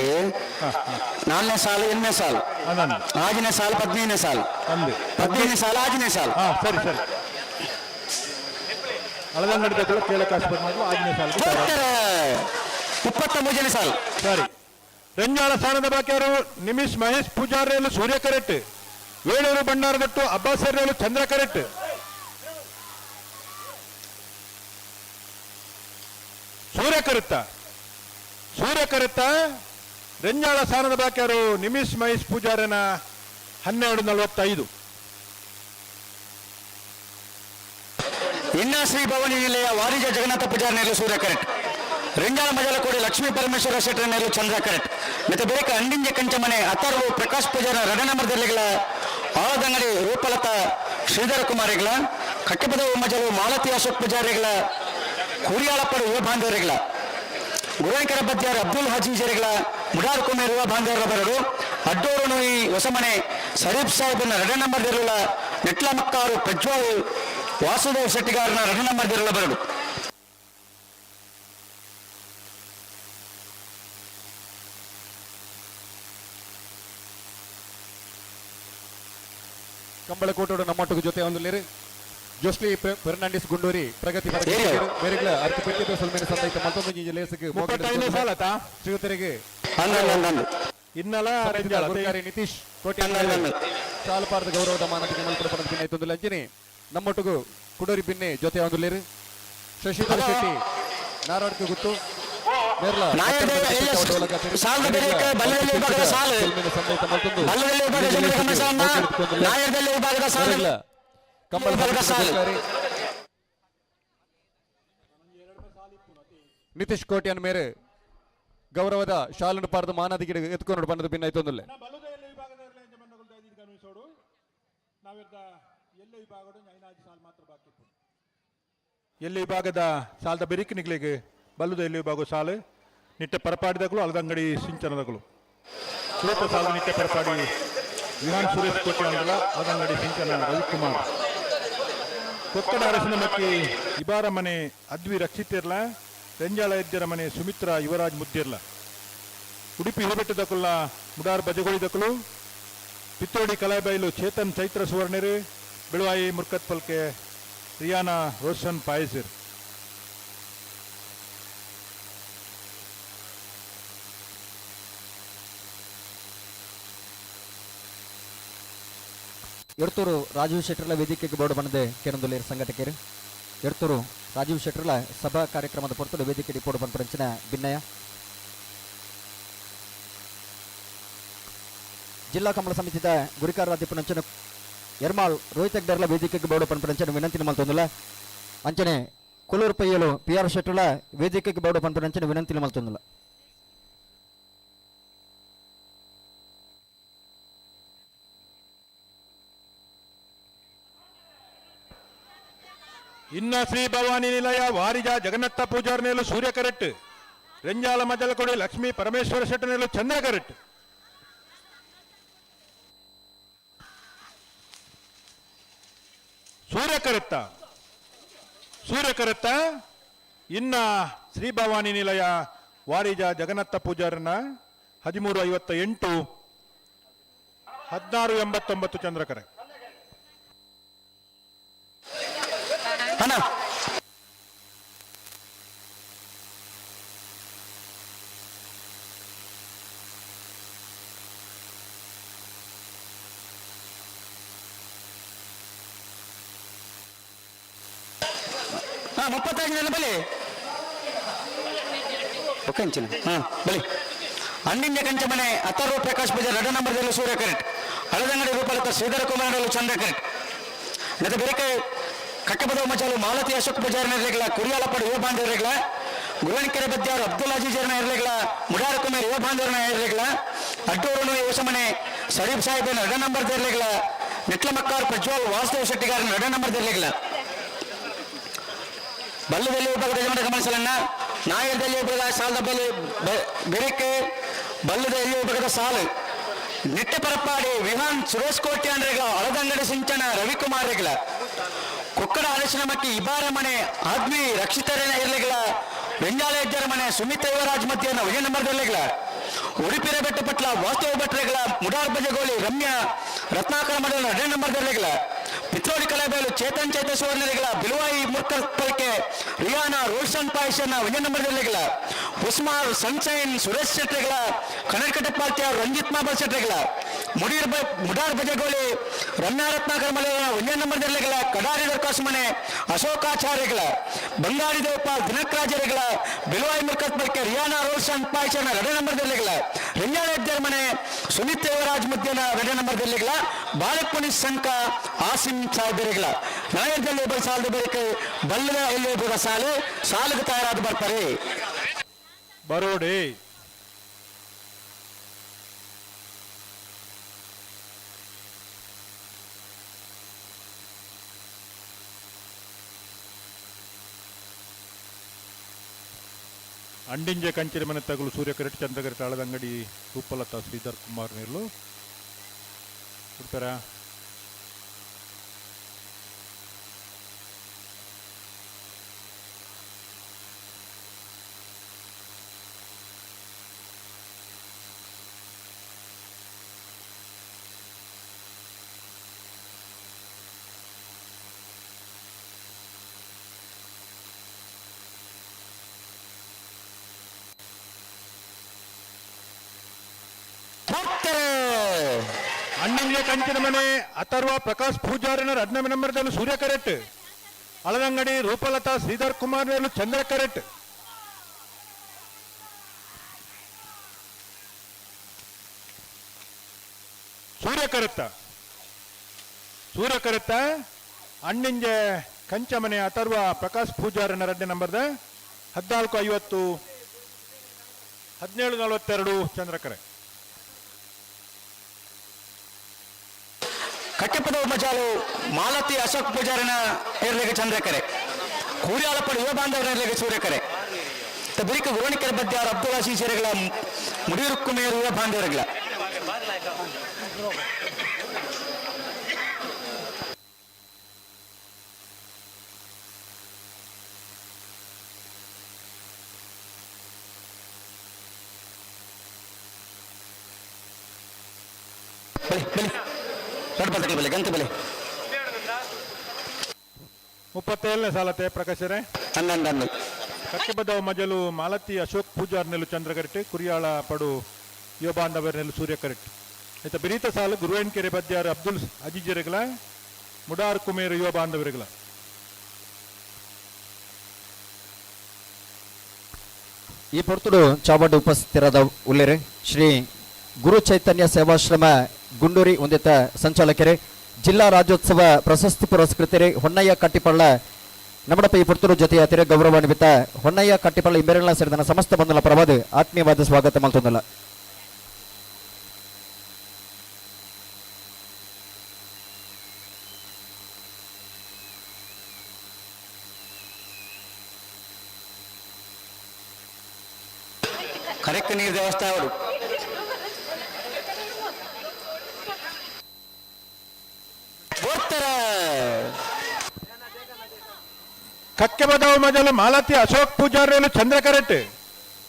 ನಾಲ್ನೇ ಸಾಲು ಎರಡನೇ ಸಾಲು ಆಜನೇ ಸಾಲು 15ನೇ ಸಾಲು 15ನೇ ಸಾಲು ಆಜನೇ ಸಾಲು ಹಾಂ ಸರಿ ಸರಿ ಅಳದಂಗಡಿ ತಗೊಳ್ಳು ಕೇಳಕಾಶಿಪಟ್ಟಣ ಆಜನೇ ಸಾಲು 33ನೇ ಸಾಲು. ಸರಿ ರಂಜಾಳ ಸ್ಥಾನದ ಬಾಕಿಯವರು ನಿಮಿಷ್ ಮಹೇಶ್ ಪೂಜಾರಿಯಲ್ಲೂ ಸೂರ್ಯ ಕರೆಕ್ಟ್, ವೇಣೂರು ಬಂಡಾರದಟ್ಟು ಅಬ್ಬಾಸರ್ಯಲ್ಲೂ ಚಂದ್ರ ಕರೆಕ್ಟ್. ಸೂರ್ಯಕರುತ್ತ ಸೂರ್ಯಕರುತ್ತ ರೆಂಜಾಳ ಸಾನದ ಬಾಕ್ಯಾರು ನಿಮಿಷ್ ಮಹೇಶ್ ಪೂಜಾರನ 12:45. ಇನ್ನ ಶ್ರೀ ಭವಾನಿ ನಿಲಯ ವಾರಿಜ ಜಗನ್ನಾಥ ಪೂಜಾರನೆಲ್ಲ ಸೂರ್ಯ ಕರೆಕ್ಟ್. ರೆಂಜಾಳ ಮಜಲಕೋಡಿ ಲಕ್ಷ್ಮೀ ಪರಮೇಶ್ವರ ಶೆಟ್ಟರನೆಲ್ಲ ಚಂದ್ರ ಕರೆಕ್ಟ್. ಮತ್ತೆ ಬೇಕ ಅಂಡಿಂಜೆ ಕಂಚಮನೆ ಅಥರ್ವ ಪ್ರಕಾಶ್ ಪೂಜಾರ ರಡನಮರ್ದಲ್ಲಿಗಳ ಆಳದಂಗಡಿ ರೂಪಲತಾ ಶ್ರೀಧರ ಕುಮಾರಿಗಳ ಕಟ್ಟಿಪದ ಮಜಲು ಮಾಲತಿ ಅಶೋಕ್ ಪೂಜಾರಿಗಳ ಕುರಿಯಾಳಪ್ಪಡು ಯುವ ಬಾಂಧವರಿಗಳ ಗುರುವಂಕರ ಬದ್ಯಾರ್ ಅಬ್ದುಲ್ ಹಜೀಜರಿಗಳ ಮುಡಾರ್ ಕುಮೇರ್ ಯುವ ಬಾಂಧವರ ಬರಡು ಅಡ್ಡೋರು ನೋಯಿ ಹೊಸಮನೆ ಸರೀಫ್ ಸಾಹೇಬನ ರಡ ನಂಬರ್ ದಿರಳ ನೆಟ್ಲ ಮಕ್ಕಾರು ಪ್ರಜ್ವಲ್ ವಾಸುದೇವ್ ಶೆಟ್ಟಿಗಾರನ ರಡ ನಂಬರ್ ದಿರಳ ಬರಡು. ಕಂಬಳಕೋಟೋಡು ನಮ್ಮೊಟ್ಟಿಗೆ ಜೊತೆ ಒಂದು ಲೇರು ಜೋಸ್ಲಿ ಫೆರ್ನಾಂಡಿಸ್ ಗುಂಡೂರಿ ಪ್ರಗತಿ ಮೇರೆಗಳ ಅರ್ಥ ಪೆಟ್ಟಿದ ಸೊಲ್ಮೇನೆ ಸಂದೈತ ಮತ್ತೊಂದು ಲೇಸಕ್ಕೆ ಶ್ರೀಯುತರಿಗೆ ಇನ್ನಲ ಗುರುಕಾರಿ ನಿತೀಶ್ ಕೋಟಿ ಸಾಲಪಾರದ ಗೌರವದ ಮಾನತಿಗೆ ಮಲ್ಪಡ ಪಡೆದ ಭಿನ್ನ ಐತೊಂದು ಲಂಚನೆ ನಮ್ಮೊಟ್ಟಿಗೂ ಕುಡೋರಿ ಬಿನ್ನೆ ಜೊತೆ ಒಂದು ಲೇರು ಶಶಿಧರ್ ಶೆಟ್ಟಿ ನಾರಾಯಣ ಗುತ್ತು ನಿತೀಶ್ ಕೋಟ್ಯಾನ್ ಮೇರೆ ಗೌರವದ ಶಾಲನ್ನು ಪಾರ್ದು ಮಾನದಿಗೆ ಎತ್ಕೊಂಡು ಬಂದದ್ದು ಭಿನ್ನ ಐತೊಂದಿಲ್ಲ. ಎಲ್ಲಿ ವಿಭಾಗದ ಸಾಲದ ಬೆರಿಕಿನಿಗಳಿಗೆ ಬಲ್ಲುದ ಎಲ್ಲಿ ವಿಭಾಗ ಸಾಲು ನಿಟ್ಟೆ ಪರಪಾಡಿದಗಳು ಅಲದಂಗಡಿ ಸಿಂಚನದಗಳು ಸುರೇಶ ಸಾಲು ನಿಟ್ಟೆ ಪರಪಾಡಿ ವಿಹಾನ್ ಸುರೇಶ್ ಕೋಟೆ ಅಂದಲ ಅಲದಂಗಡಿ ಸಿಂಚನ ರವಿಕುಮಾರ್ ಕೊಕ್ಕಡ ಅರಸಿನ ಮಕ್ಕಿ ಇಬಾರ ಮನೆ ಅದ್ವಿ ರಕ್ಷಿತಿರ್ಲ ರೆಂಜಾಳ ಎದ್ದಿರ ಮನೆ ಸುಮಿತ್ರಾ ಯುವರಾಜ್ ಮುದ್ದಿರ್ಲ ಉಡುಪಿ ಹಿರಬೆಟ್ಟದಕುಲ್ಲ ಮುಡಾರ್ ಬಜಗೋಳಿದಕುಲು ಪಿತ್ತೋಡಿ ಕಲಾಬೈಲು ಚೇತನ್ ಚೈತ್ರ ಸುವರ್ಣರು ಬೆಳುವಾಯಿ ಮುರ್ಕತ್ ಪಲ್ಕೆ ರಿಯಾನಾ ರೋಷನ್ ಪಾಯಸಿರ್. ಎಡ್ತೂರು ರಾಜೀವ್ ಶೆಟ್ಟರ್ಲ ವೇದಿಕೆಗೆ ಬೋರ್ಡ್ ಬಂದಿದೆ ಕೇನೊಂದುಲೇರು ಸಂಘಟಕರು. ಎಡ್ತೂರು ರಾಜೀವ್ ಶೆಟ್ಟರ್ಲ ಸಭಾ ಕಾರ್ಯಕ್ರಮದ ಪೊರ್ತುಡು ವೇದಿಕೆ ಬೋರ್ಡ್ ಬಂದ ಭಿನ್ನಯ. ಜಿಲ್ಲಾ ಕಮಲ ಸಮಿತಿದ ಗುರಿಕಾರ ದಿಪ್ಪನಂಚನ ಎರ್ಮಾಳ್ ರೋಹಿತ್ ಹೆಗ್ಡರ್ಲ ವೇದಿಕೆಗೆ ಬೋರ್ಡ್ ಪನ್ಪರಂಚನ ವಿನಂತಿ ಮಲ್ತೊಂದುಲ್ಲ. ಅಂಚನೆ ಕುಲೂರು ಪೈಯಲು ಪಿ ಆರ್ ಶೆಟ್ಟರ್ಲ ವೇದಿಕೆಗೆ ಬೋರ್ಡ್ ಪನ್ಪರಂಚನ ವಿನಂತಿ ಮಲ್ತೊಂದುಲ್ಲ. ಇನ್ನ ಶ್ರೀ ಭವಾನಿ ನಿಲಯ ವಾರಿಜ ಜಗನ್ನಾಥ ಪೂಜಾರ್ನೇಲು ಸೂರ್ಯ ಕರೆಕ್ಟ್ ರೆಂಜಾಲ ಮಜಲಕೊಡಿ ಲಕ್ಷ್ಮೀ ಪರಮೇಶ್ವರ ಶೆಟ್ಟನೇಲು ಚಂದ್ರ ಕರೆಕ್ಟ್. ಸೂರ್ಯ ಕರೆತ್ತ ಸೂರ್ಯ ಕರೆತ್ತ ಇನ್ನ ಶ್ರೀ ಭವಾನಿ ನಿಲಯ ವಾರಿಜ ಜಗನ್ನಾಥ ಪೂಜಾರನ 13:58 16:89 ಚಂದ್ರಕರೆ. ಅಣ್ಣ ಹಾ 35 ಜನ ಬಲಿ ಕಂಚಿನ ಹಾ ಬಲಿ ಅಂಡಿಂಜ ಕಂಚಮನೆ ಅಥರ್ವ ಪ್ರಕಾಶ್ ಪೂಜಾರ್ ರಡ ನಂಬರ್ದಲ್ಲಿ ಸೂರ್ಯ ಕರೆಕ್ಟ್. ಹಳದಂಗಡಿ ರೂಪಲತ ಶ್ರೀಧರ ಕುಮಾರ್ ಚಂದ್ರ ಕರೆಕ್ಟ್. ಮತ್ತೆ ಬೇರೆ ಕಟ್ಟಬದವ ಮಜಾಲು ಮಾಲತಿ ಅಶೋಕ್ ಪೂಜಾರಿನ ಇರಲಿಲ್ಲ ಕುರಿಯಾಲಪಾಡು ಯುವ ಬಾಂಧವರಿಗಳ ಗುರುವಣಕೆರೆ ಬದ್ಯಾರು ಅಬ್ದುಲ್ ಅಜೀಜರ್ನ ಇರಲಿಲ್ಲ ಮುಡಾರ ಕುಮಾರ್ ಯುವ ಬಾಂಧವರನ್ನ ಇರಲಿಲ್ಲ ಅಡ್ಡೂರು ಯೋಸಮನೆ ಸರೀಫ್ ಸಾಹೇಬನ ರಡ ನಂಬರ್ ಇರಲಿಲ್ಲ ನೆಟ್ಲಮಕ್ಕಾರ್ ಪ್ರಜ್ವಲ್ ವಾಸುದೇವ್ ಶೆಟ್ಟಿಗಾರನ ರಡ ನಂಬರ್ ಇರಲಿಲ್ಲ. ಬಲ್ಲದಲ್ಲಿ ವಿಭಾಗದ ಯಜಮಾನ ಗಮನಿಸಲನ್ನ ನಾಯರದಲ್ಲಿ ವಿಭಾಗದ ಸಾಲದ ಬಲಿ ಬೆರಿಕೆ ಬಲ್ಲದ ಎಲ್ಲಿ ವಿಭಾಗದ ಸಾಲು ನಿಟ್ಟೆ ಪರಪ್ಪಾಡಿ ವಿಹಾನ್ ಸುರೇಶ್ ಕೋಟ್ಯಾನ್ರಿಗಳ ಹಳದಂಗಡಿ ಸಿಂಚನ ರವಿಕುಮಾರ್ರಿಗಳ ಕೊಕ್ಕಡ ಅರಸಿನ ಮಕ್ಕಿ ಇಬಾರ ಮನೆ ಆದ್ಮಿ ರಕ್ಷಿತರೇನ ಇರಲಿಗಳ ವೆಂಜಾಲ ಹೆಜ್ಜರ ಮನೆ ಸುಮಿತ ಯುವರಾಜ್ ಮಧ್ಯಾಹ್ನ ವಿಜಯ ನಂಬರ್ ಇರಲಿಗಳ ಉಡುಪಿರ ಬೆಟ್ಟ ಪಟ್ಲ ವಾಸ್ತವ ಭಟ್ರೆಗಳ ಮುಡಾರ್ ಬಜಗೋಳಿ ರಮ್ಯಾ ರತ್ನಾಕರ ಮಡಲ 2 ನಂಬರ್ ಇರಲಿಗಳ ಪಿತ್ರೋಡಿ ಕಲಾಬೈಲು ಚೇತನ್ ಚೈತೇಶ್ವರನಿಗಳ ಬಿಲುವಾಯಿ ಮುರ್ಕರ್ ಪಲ್ಕೆ ರಿಯಾನಾ ರೋಷನ್ ಪಾಯಸನ ವಿಜಯ ನಂಬರ್ ಇರಲಿಗಳ ಉಸ್ಮಾರ್ ಸನ್ಶೈನ್ ಸುರೇಶ್ ಶೆಟ್ಟಿಗಳ ಕನ್ನಡಕಟ್ಟೆ ಪಾಲ್ತಿಯ ರಂಜಿತ್ ಮಾಬಲ್ ಶೆಟ್ಟಿಗಳ ಮುಡೀರ್ ಮುಡಾರ್ ಬಜಗೋಳಿ ರಮ್ಯಾ ರತ್ನಾಕರ ಮಲೆ ಒಂದೇ ನಂಬರ್ ಜಿಲ್ಲೆಗಳ ಕಡಾರಿ ದರ್ಕಾಸುಮನೆ ಅಶೋಕಾಚಾರ್ಯಗಳ ಬಂಗಾರಿ ದೇವಪ್ಪ ದಿನಕರಾಜರಿಗಳ ಬಿಲುವಾಯಿ ಮುರ್ಕತ್ ಬರ್ಕೆ ರಿಯಾನಾ ರೋಷನ್ ಪಾಯ್ಚನ ಎರಡೇ ನಂಬರ್ ಜಿಲ್ಲೆಗಳ ರಂಜಾಳ ಮನೆ ಸುಮಿತ್ ದೇವರಾಜ್ ಮಧ್ಯಾಹ್ನ ಎರಡೇ ನಂಬರ್ ಜಿಲ್ಲೆಗಳ ಬಾಲಕುನಿ ಸಂಕ ಆಸಿಂ ಸಾಹೇಬರಿಗಳ ನಾಯರ್ದಲ್ಲಿ ಬೈ ಸಾಲದ ಬಳಿಕ ಬಲ್ಲದ ಎಲ್ಲಿ ಸಾಲು ಸಾಲಿಗೆ ತಯಾರಾದ ಬರ್ತಾರೆ. ಬರೋಡಿ ಅಂಡಿಂಜೆ ಕಂಚಿನ ಮನೆ ತಗಲು ಸೂರ್ಯಕರೆಟ್ ಚಂದ್ರಗರಿ ತಾಳದಂಗಡಿ ರೂಪಲತಾ ಶ್ರೀಧರ್ ಕುಮಾರ್ ನೀರ್ಲು ಕೊಡ್ತಾರ. ಅಣ್ಣಂಗೆ ಕಂಚಿನ ಮನೆ ಅಥರ್ವ ಪ್ರಕಾಶ್ ಪೂಜಾರಿನ ಎರಡನೇ ನಂಬರ್ದಲ್ಲಿ ಸೂರ್ಯ ಕರೆಟ್, ಅಳದಂಗಡಿ ರೂಪಲತಾ ಶ್ರೀಧರ್ ಕುಮಾರ್ ಚಂದ್ರ ಕರೆಟ್. ಸೂರ್ಯ ಕರೆತ್ತ ಸೂರ್ಯ ಕರೆತ್ತ ಅಣ್ಣಿಂಜೆ ಕಂಚಮನೆ ಅಥರ್ವ ಪ್ರಕಾಶ್ ಪೂಜಾರಿನ ಎರಡನೇ ನಂಬರ್ದ 14:50 17:42 ಚಂದ್ರಕರೆ. ಕಟ್ಟೆಪದ ಮಜಾಲು ಮಾಲತಿ ಅಶೋಕ್ ಪೂಜಾರಿನ ಏರ್ಲಿಗೆ ಚಂದ್ರಕರೆ, ಕೂರಿಯಾಳಪ್ಪನ ಯುವ ಬಾಂಧವರ ಏರ್ಲಿಗೆ ಸೂರ್ಯಕರೆ, ಬಿರಿಕ ಗುರುಣಿಕೆರೆ ಬದ್ಯಾರ ಅಬ್ದುಲ್ ಅಶೀಶರಿಗಳ ಮುಡಿಯುರುಕ್ಕುಮೇರು ಯುವ ಬಾಂಧವರುಗಳ. ಬಲಿ ಬಲಿ ದೊಡ್ಡ ಬಲೆ ಗಂತ ಬಲೆ 37ನೇ ಸಾಲತೆ ಪ್ರಕಾಶರೇ. 11. ಕಟ್ಟೆಬದವ ಮಜಲು ಮಾಲತಿ ಅಶೋಕ್ ಪೂಜಾರ್ ನೆಲು ಚಂದ್ರಗರೆಟ್, ಕುರಿಯಾಳ ಪಡು ಯುವ ಬಾಂಧವರ ನೆಲು ಸೂರ್ಯ ಕರೆಟ್. ಆಯ್ತಾ ಬಿರೀತ ಸಾಲು ಗುರುವೆನ್ಕೆರೆ ಬದ್ಯಾರ್ ಅಬ್ದುಲ್ ಅಜಿಜರಿಗಳ ಮುಡಾರ್ ಕುಮೇರು ಯುವ ಬಾಂಧವರಿಗಳ. ಈ ಪೊರ್ತುಡು ಚಾವಡ್ ಉಪಸ್ಥಿತರಾದ ಉಲ್ಲೇರೆ ಶ್ರೀ ಗುರು ಚೈತನ್ಯ ಸೇವಾಶ್ರಮ ಗುಂಡೂರಿ ಹೊಂದಿತ ಸಂಚಾಲಕರೇ, ಜಿಲ್ಲಾ ರಾಜ್ಯೋತ್ಸವ ಪ್ರಶಸ್ತಿ ಪುರಸ್ಕೃತರೇ ಹೊನ್ನಯ್ಯ ಕಟ್ಟಿಪಳ್ಳ ನಮ್ಮಡಪ್ಪ ಈ ಪುರ್ತೂರು ಜೊತೆಯಾತಿರೆ ಗೌರವಾನ್ವಿತ ಹೊನ್ನಯ್ಯ ಕಟ್ಟಿಪಳ್ಳ ಇಂಬೆರಳ ಸೇರಿದ ಸಮಸ್ತ ಬಂಧುಲ ಪರವಾದ ಆತ್ಮೀಯವಾದ ಸ್ವಾಗತ ಮಲ್ತೊಂದಲ್ಲ. ಕರೆಕ್ಟ್ ನೀರು ದೇವಸ್ಥಾನ ಅವರು ಕಕ್ಕೆಬದವ ಮಜಲು ಮಾಲತಿ ಅಶೋಕ್ ಪೂಜಾರ್ನೇಲು ಚಂದ್ರ ಕರೆಟ್,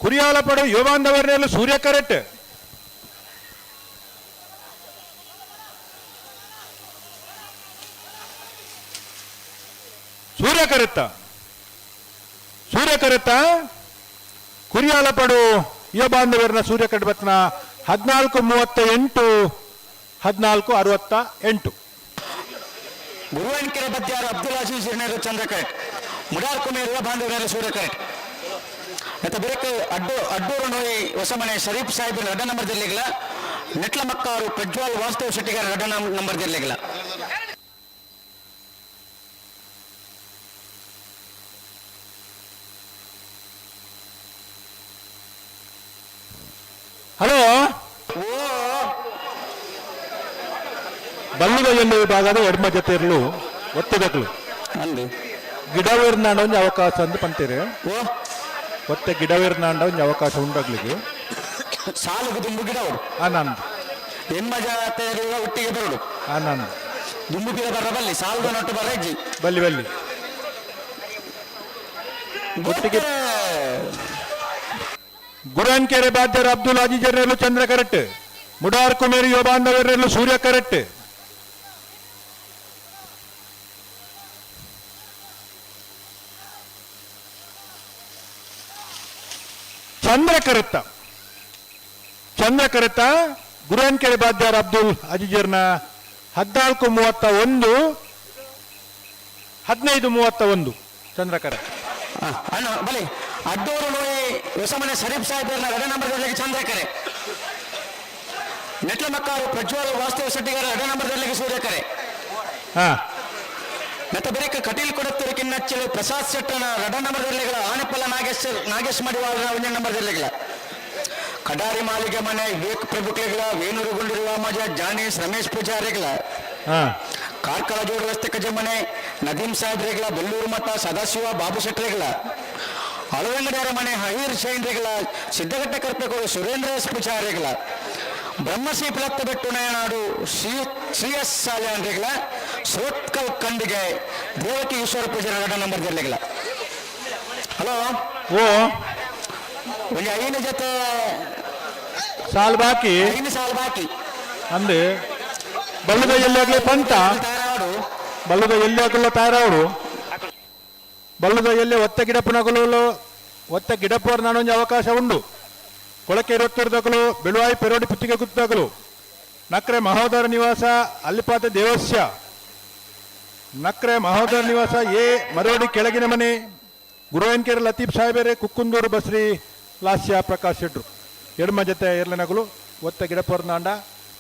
ಕುರಿಯಾಲ ಪಡು ಯುವಾಂಧವರ್ನೇಲು ಸೂರ್ಯ ಕರೆಟ್. ಸೂರ್ಯ ಕರೆತ್ತ ಸೂರ್ಯ ಕರೆತ್ತ ಕುರಿಯಾಲ ಪಡು ಯುವ ಬಾಂಧವರ್ನ ಸೂರ್ಯ ಕಡ್ಬತ್ನ 14:38 14:68. ಗುರುವನ್ಕೆರೆ ಬದ್ಯಾರು ಅಬ್ದುಲ್ ಅಜೀಜ್ ಹಿರಿಯರು ಚಂದ್ರ ಕರೆಟ್, ಮುಡಾರ್ ಕುಮೇರ್ ಯುವ ಬಾಂಧವರ ಸೂರ್ಯ ಕರೆಟ್. ಮತ್ತು ಬಿರಕ್ಕೆ ಅಡ್ಡೂರು ನೋಯಿ ಹೊಸಮನೆ ಶರೀಫ್ ಸಾಹೇಬ್ ಎರಡ ನಂಬರ್ ಜಿಲ್ಲೆಗಳ ನೆಟ್ಲ ಮಕ್ಕಾರು ಪ್ರಜ್ವಲ್ ವಾಸ್ತವ ಶೆಟ್ಟಿಗಾರ ಎರಡ ನಂಬರ್ ಜಿಲ್ಲೆಗಳ. ಹಲೋ ಬಲ್ಲುಗ ಎಲ್ಲಿ ವಿಭಾಗದ ಎಡ್ಮ ಜೊತೆರ್ಲು ಒತ್ತದಕ್ಲು ಗಿಡವೇರ್ನಾಂಡ ಒಂಜಿ ಅವಕಾಶ ಅಂದ್ ಪಂತೀರಿ. ಒತ್ತೆ ಗಿಡವೇರ್ನಾಂಡ ಒಂಜಿ ಅವಕಾಶ ಉಂಡಾಗ್ಲಿಗೆ ಸಾಲುಗು ದುಂಬು ಗಿಡ ಅವರು ಆನಂದ್ ಎಮ್ಮ ಜಾತೆ ಒಟ್ಟಿಗೆ ಬರೋಡು ಆನಂದ್ ದುಂಬು ಗಿಡ ಬರ ಬಲ್ಲಿ ಸಾಲುಗ ನೊಟ್ಟು ಬರ ಇಜ್ಜಿ ಬಲ್ಲಿ ಬಲ್ಲಿ ಒಟ್ಟಿಗೆ ಗುರನ್ಕೆರೆ ಬಾಧ್ಯರು ಅಬ್ದುಲ್ ಅಜೀಜರ್ನೇಲು ಚಂದ್ರ ಕರೆಕ್ಟ್, ಮುಡಾರ್ ಕುಮೇರಿ ಯೋಬಾಂಧವರ್ನೇಲು ಸೂರ್ಯ ಕರೆಕ್ಟ್. ಚಂದ್ರ ಕರೆತ್ತ ಚಂದ್ರ ಕರೆತ್ತ ಗುರುವನ್ಕೆರೆ ಬಾದ್ಯಾರ್ ಅಬ್ದುಲ್ ಅಜಿಜರ್ನ 14:31 15:31 ಚಂದ್ರಕರ. ಅಣ್ಣ ಬಲಿ ಅಡ್ಡೂರು ನೋಯಿ ಹೊಸಮನೆ ಶರೀಫ್ ಸಾಹೇಬರ್ನ ಎರಡನೇ ನಂಬರ್ದಲ್ಲಿ ಚಂದ್ರಕರೆ. ನೆಟ್ಲ ಮಕ್ಕಾರು ಪ್ರಜ್ವಲ್ ವಾಸ್ತವ ಶೆಟ್ಟಿಗಾರ ಎರಡನೇ ನಂಬರ್ದಲ್ಲಿ ಸೂರ್ಯಕರೆ. ಮತ್ತೆ ಬೇರೆ ಕಟೀಲ್ ಕೊಡತ್ತೂರು ಕಿನ್ನಚ್ಚಲು ಪ್ರಸಾದ್ ಶೆಟ್ಟನ ಎರಡನೇ ನಂಬರ್ದಲ್ಲಿ ಆನೆಪಲ್ಲ ನಾಗೇಶ್ ನಾಗೇಶ್ ಮಡಿವಾಳರ ಒಂದನೇ ನಂಬರ್ದಲ್ಲಿ. ಕಡಾರಿ ಮಾಲಿಗೆ ಮನೆ ವಿವೇಕ್ ಪ್ರಭುಕ್ಲೆಗಳ ವೇಣೂರು ಗುಂಡಿರುವ ಮಜ ಜಾನೀಸ್ ರಮೇಶ್ ಪೂಜಾರಿಗಳ. ಕಾರ್ಕಳ ಜೋಡು ರಸ್ತೆ ಕಜಮನೆ ನದೀಂ ಸಾಹೇಬ್ರೆಗಳ ಬೆಳ್ಳೂರು ಮಠ ಸದಾಶಿವ ಬಾಬು ಶೆಟ್ಟರೆಗಳ. ಅಳವಂಗಡಿಯರ ಮನೆ ಹಹೀರ್ ಶೈನ್ರೆಗಳ ಸಿದ್ದಘಟ್ಟ ಕರ್ಪೆಕೋಡು ಸುರೇಂದ್ರ ಎಸ್ ಪೂಜಾರಿಗಳ. ಬ್ರಹ್ಮಶ್ರೀ ಪಿಲತ್ತ ಬೆಟ್ಟು ನಯನಾಡು ಶ್ರೀ ಶ್ರೀ ಎಸ್ ಸಾಲ್ಯಾನ್ರೆಗಳ. ಸೋತ್ಕಲ್ ಕಂಡಿಗೆ ದೇವಕಿ ಈಶ್ವರ ಪೂಜಾರಿ ಎರಡನೇ ನಂಬರ್ ಜಿಲ್ಲೆಗಳ. ಹಲೋ ಓ ಒಂದು ಐದು ಜೊತೆ ಸಾಲ್ ಬಾಕಿ, 5 ಸಾಲ್ ಬಾಕಿ. ಅಂದೆ ಬಲ್ಲದ ಎಲ್ಲಿ ಪಂತ ಬಲ್ಲದ ಎಲ್ಲಿ ಹಾಕಲ್ಲ ತಯಾರವರು ಬಲ್ಲದ ಎಲ್ಲಿ ಒತ್ತ ಗಿಡಪ್ಪನಗಲು ಒತ್ತ ಗಿಡಪ್ಪವ್ರ ನಾನೊಂದು ಅವಕಾಶ ಉಂಡು. ಕೊಳಕೆ ಇರುತ್ತಿರ್ದಕಲು ಬೆಳುವಾಯಿ ಪೆರೋಡಿ ಪುತ್ತಿಗೆ ಗುತ್ತಾಗಲು ನಕ್ರೆ ಮಹೋದರ ನಿವಾಸ ಅಲ್ಲಿಪಾತ ದೇವಸ್ಯ ನಕ್ರೆ ಮಹೋದರ ನಿವಾಸ ಎ ಮರೋಡಿ ಕೆಳಗಿನ ಮನೆ ಗುರುವನ್ಕೆರೆ ಲತೀಫ್ ಸಾಹೇಬರೇ ಕುಕ್ಕುಂದೂರು ಬಸ್ರಿ ಲಾಸ್ಯ ಪ್ರಕಾಶ್ ಶೆಟ್ರು ಎಡಮ ಜೊತೆ ಎರ್ಲನಗಲು ಒತ್ತ ಗಿಡಪೋರ್ನಾಂಡ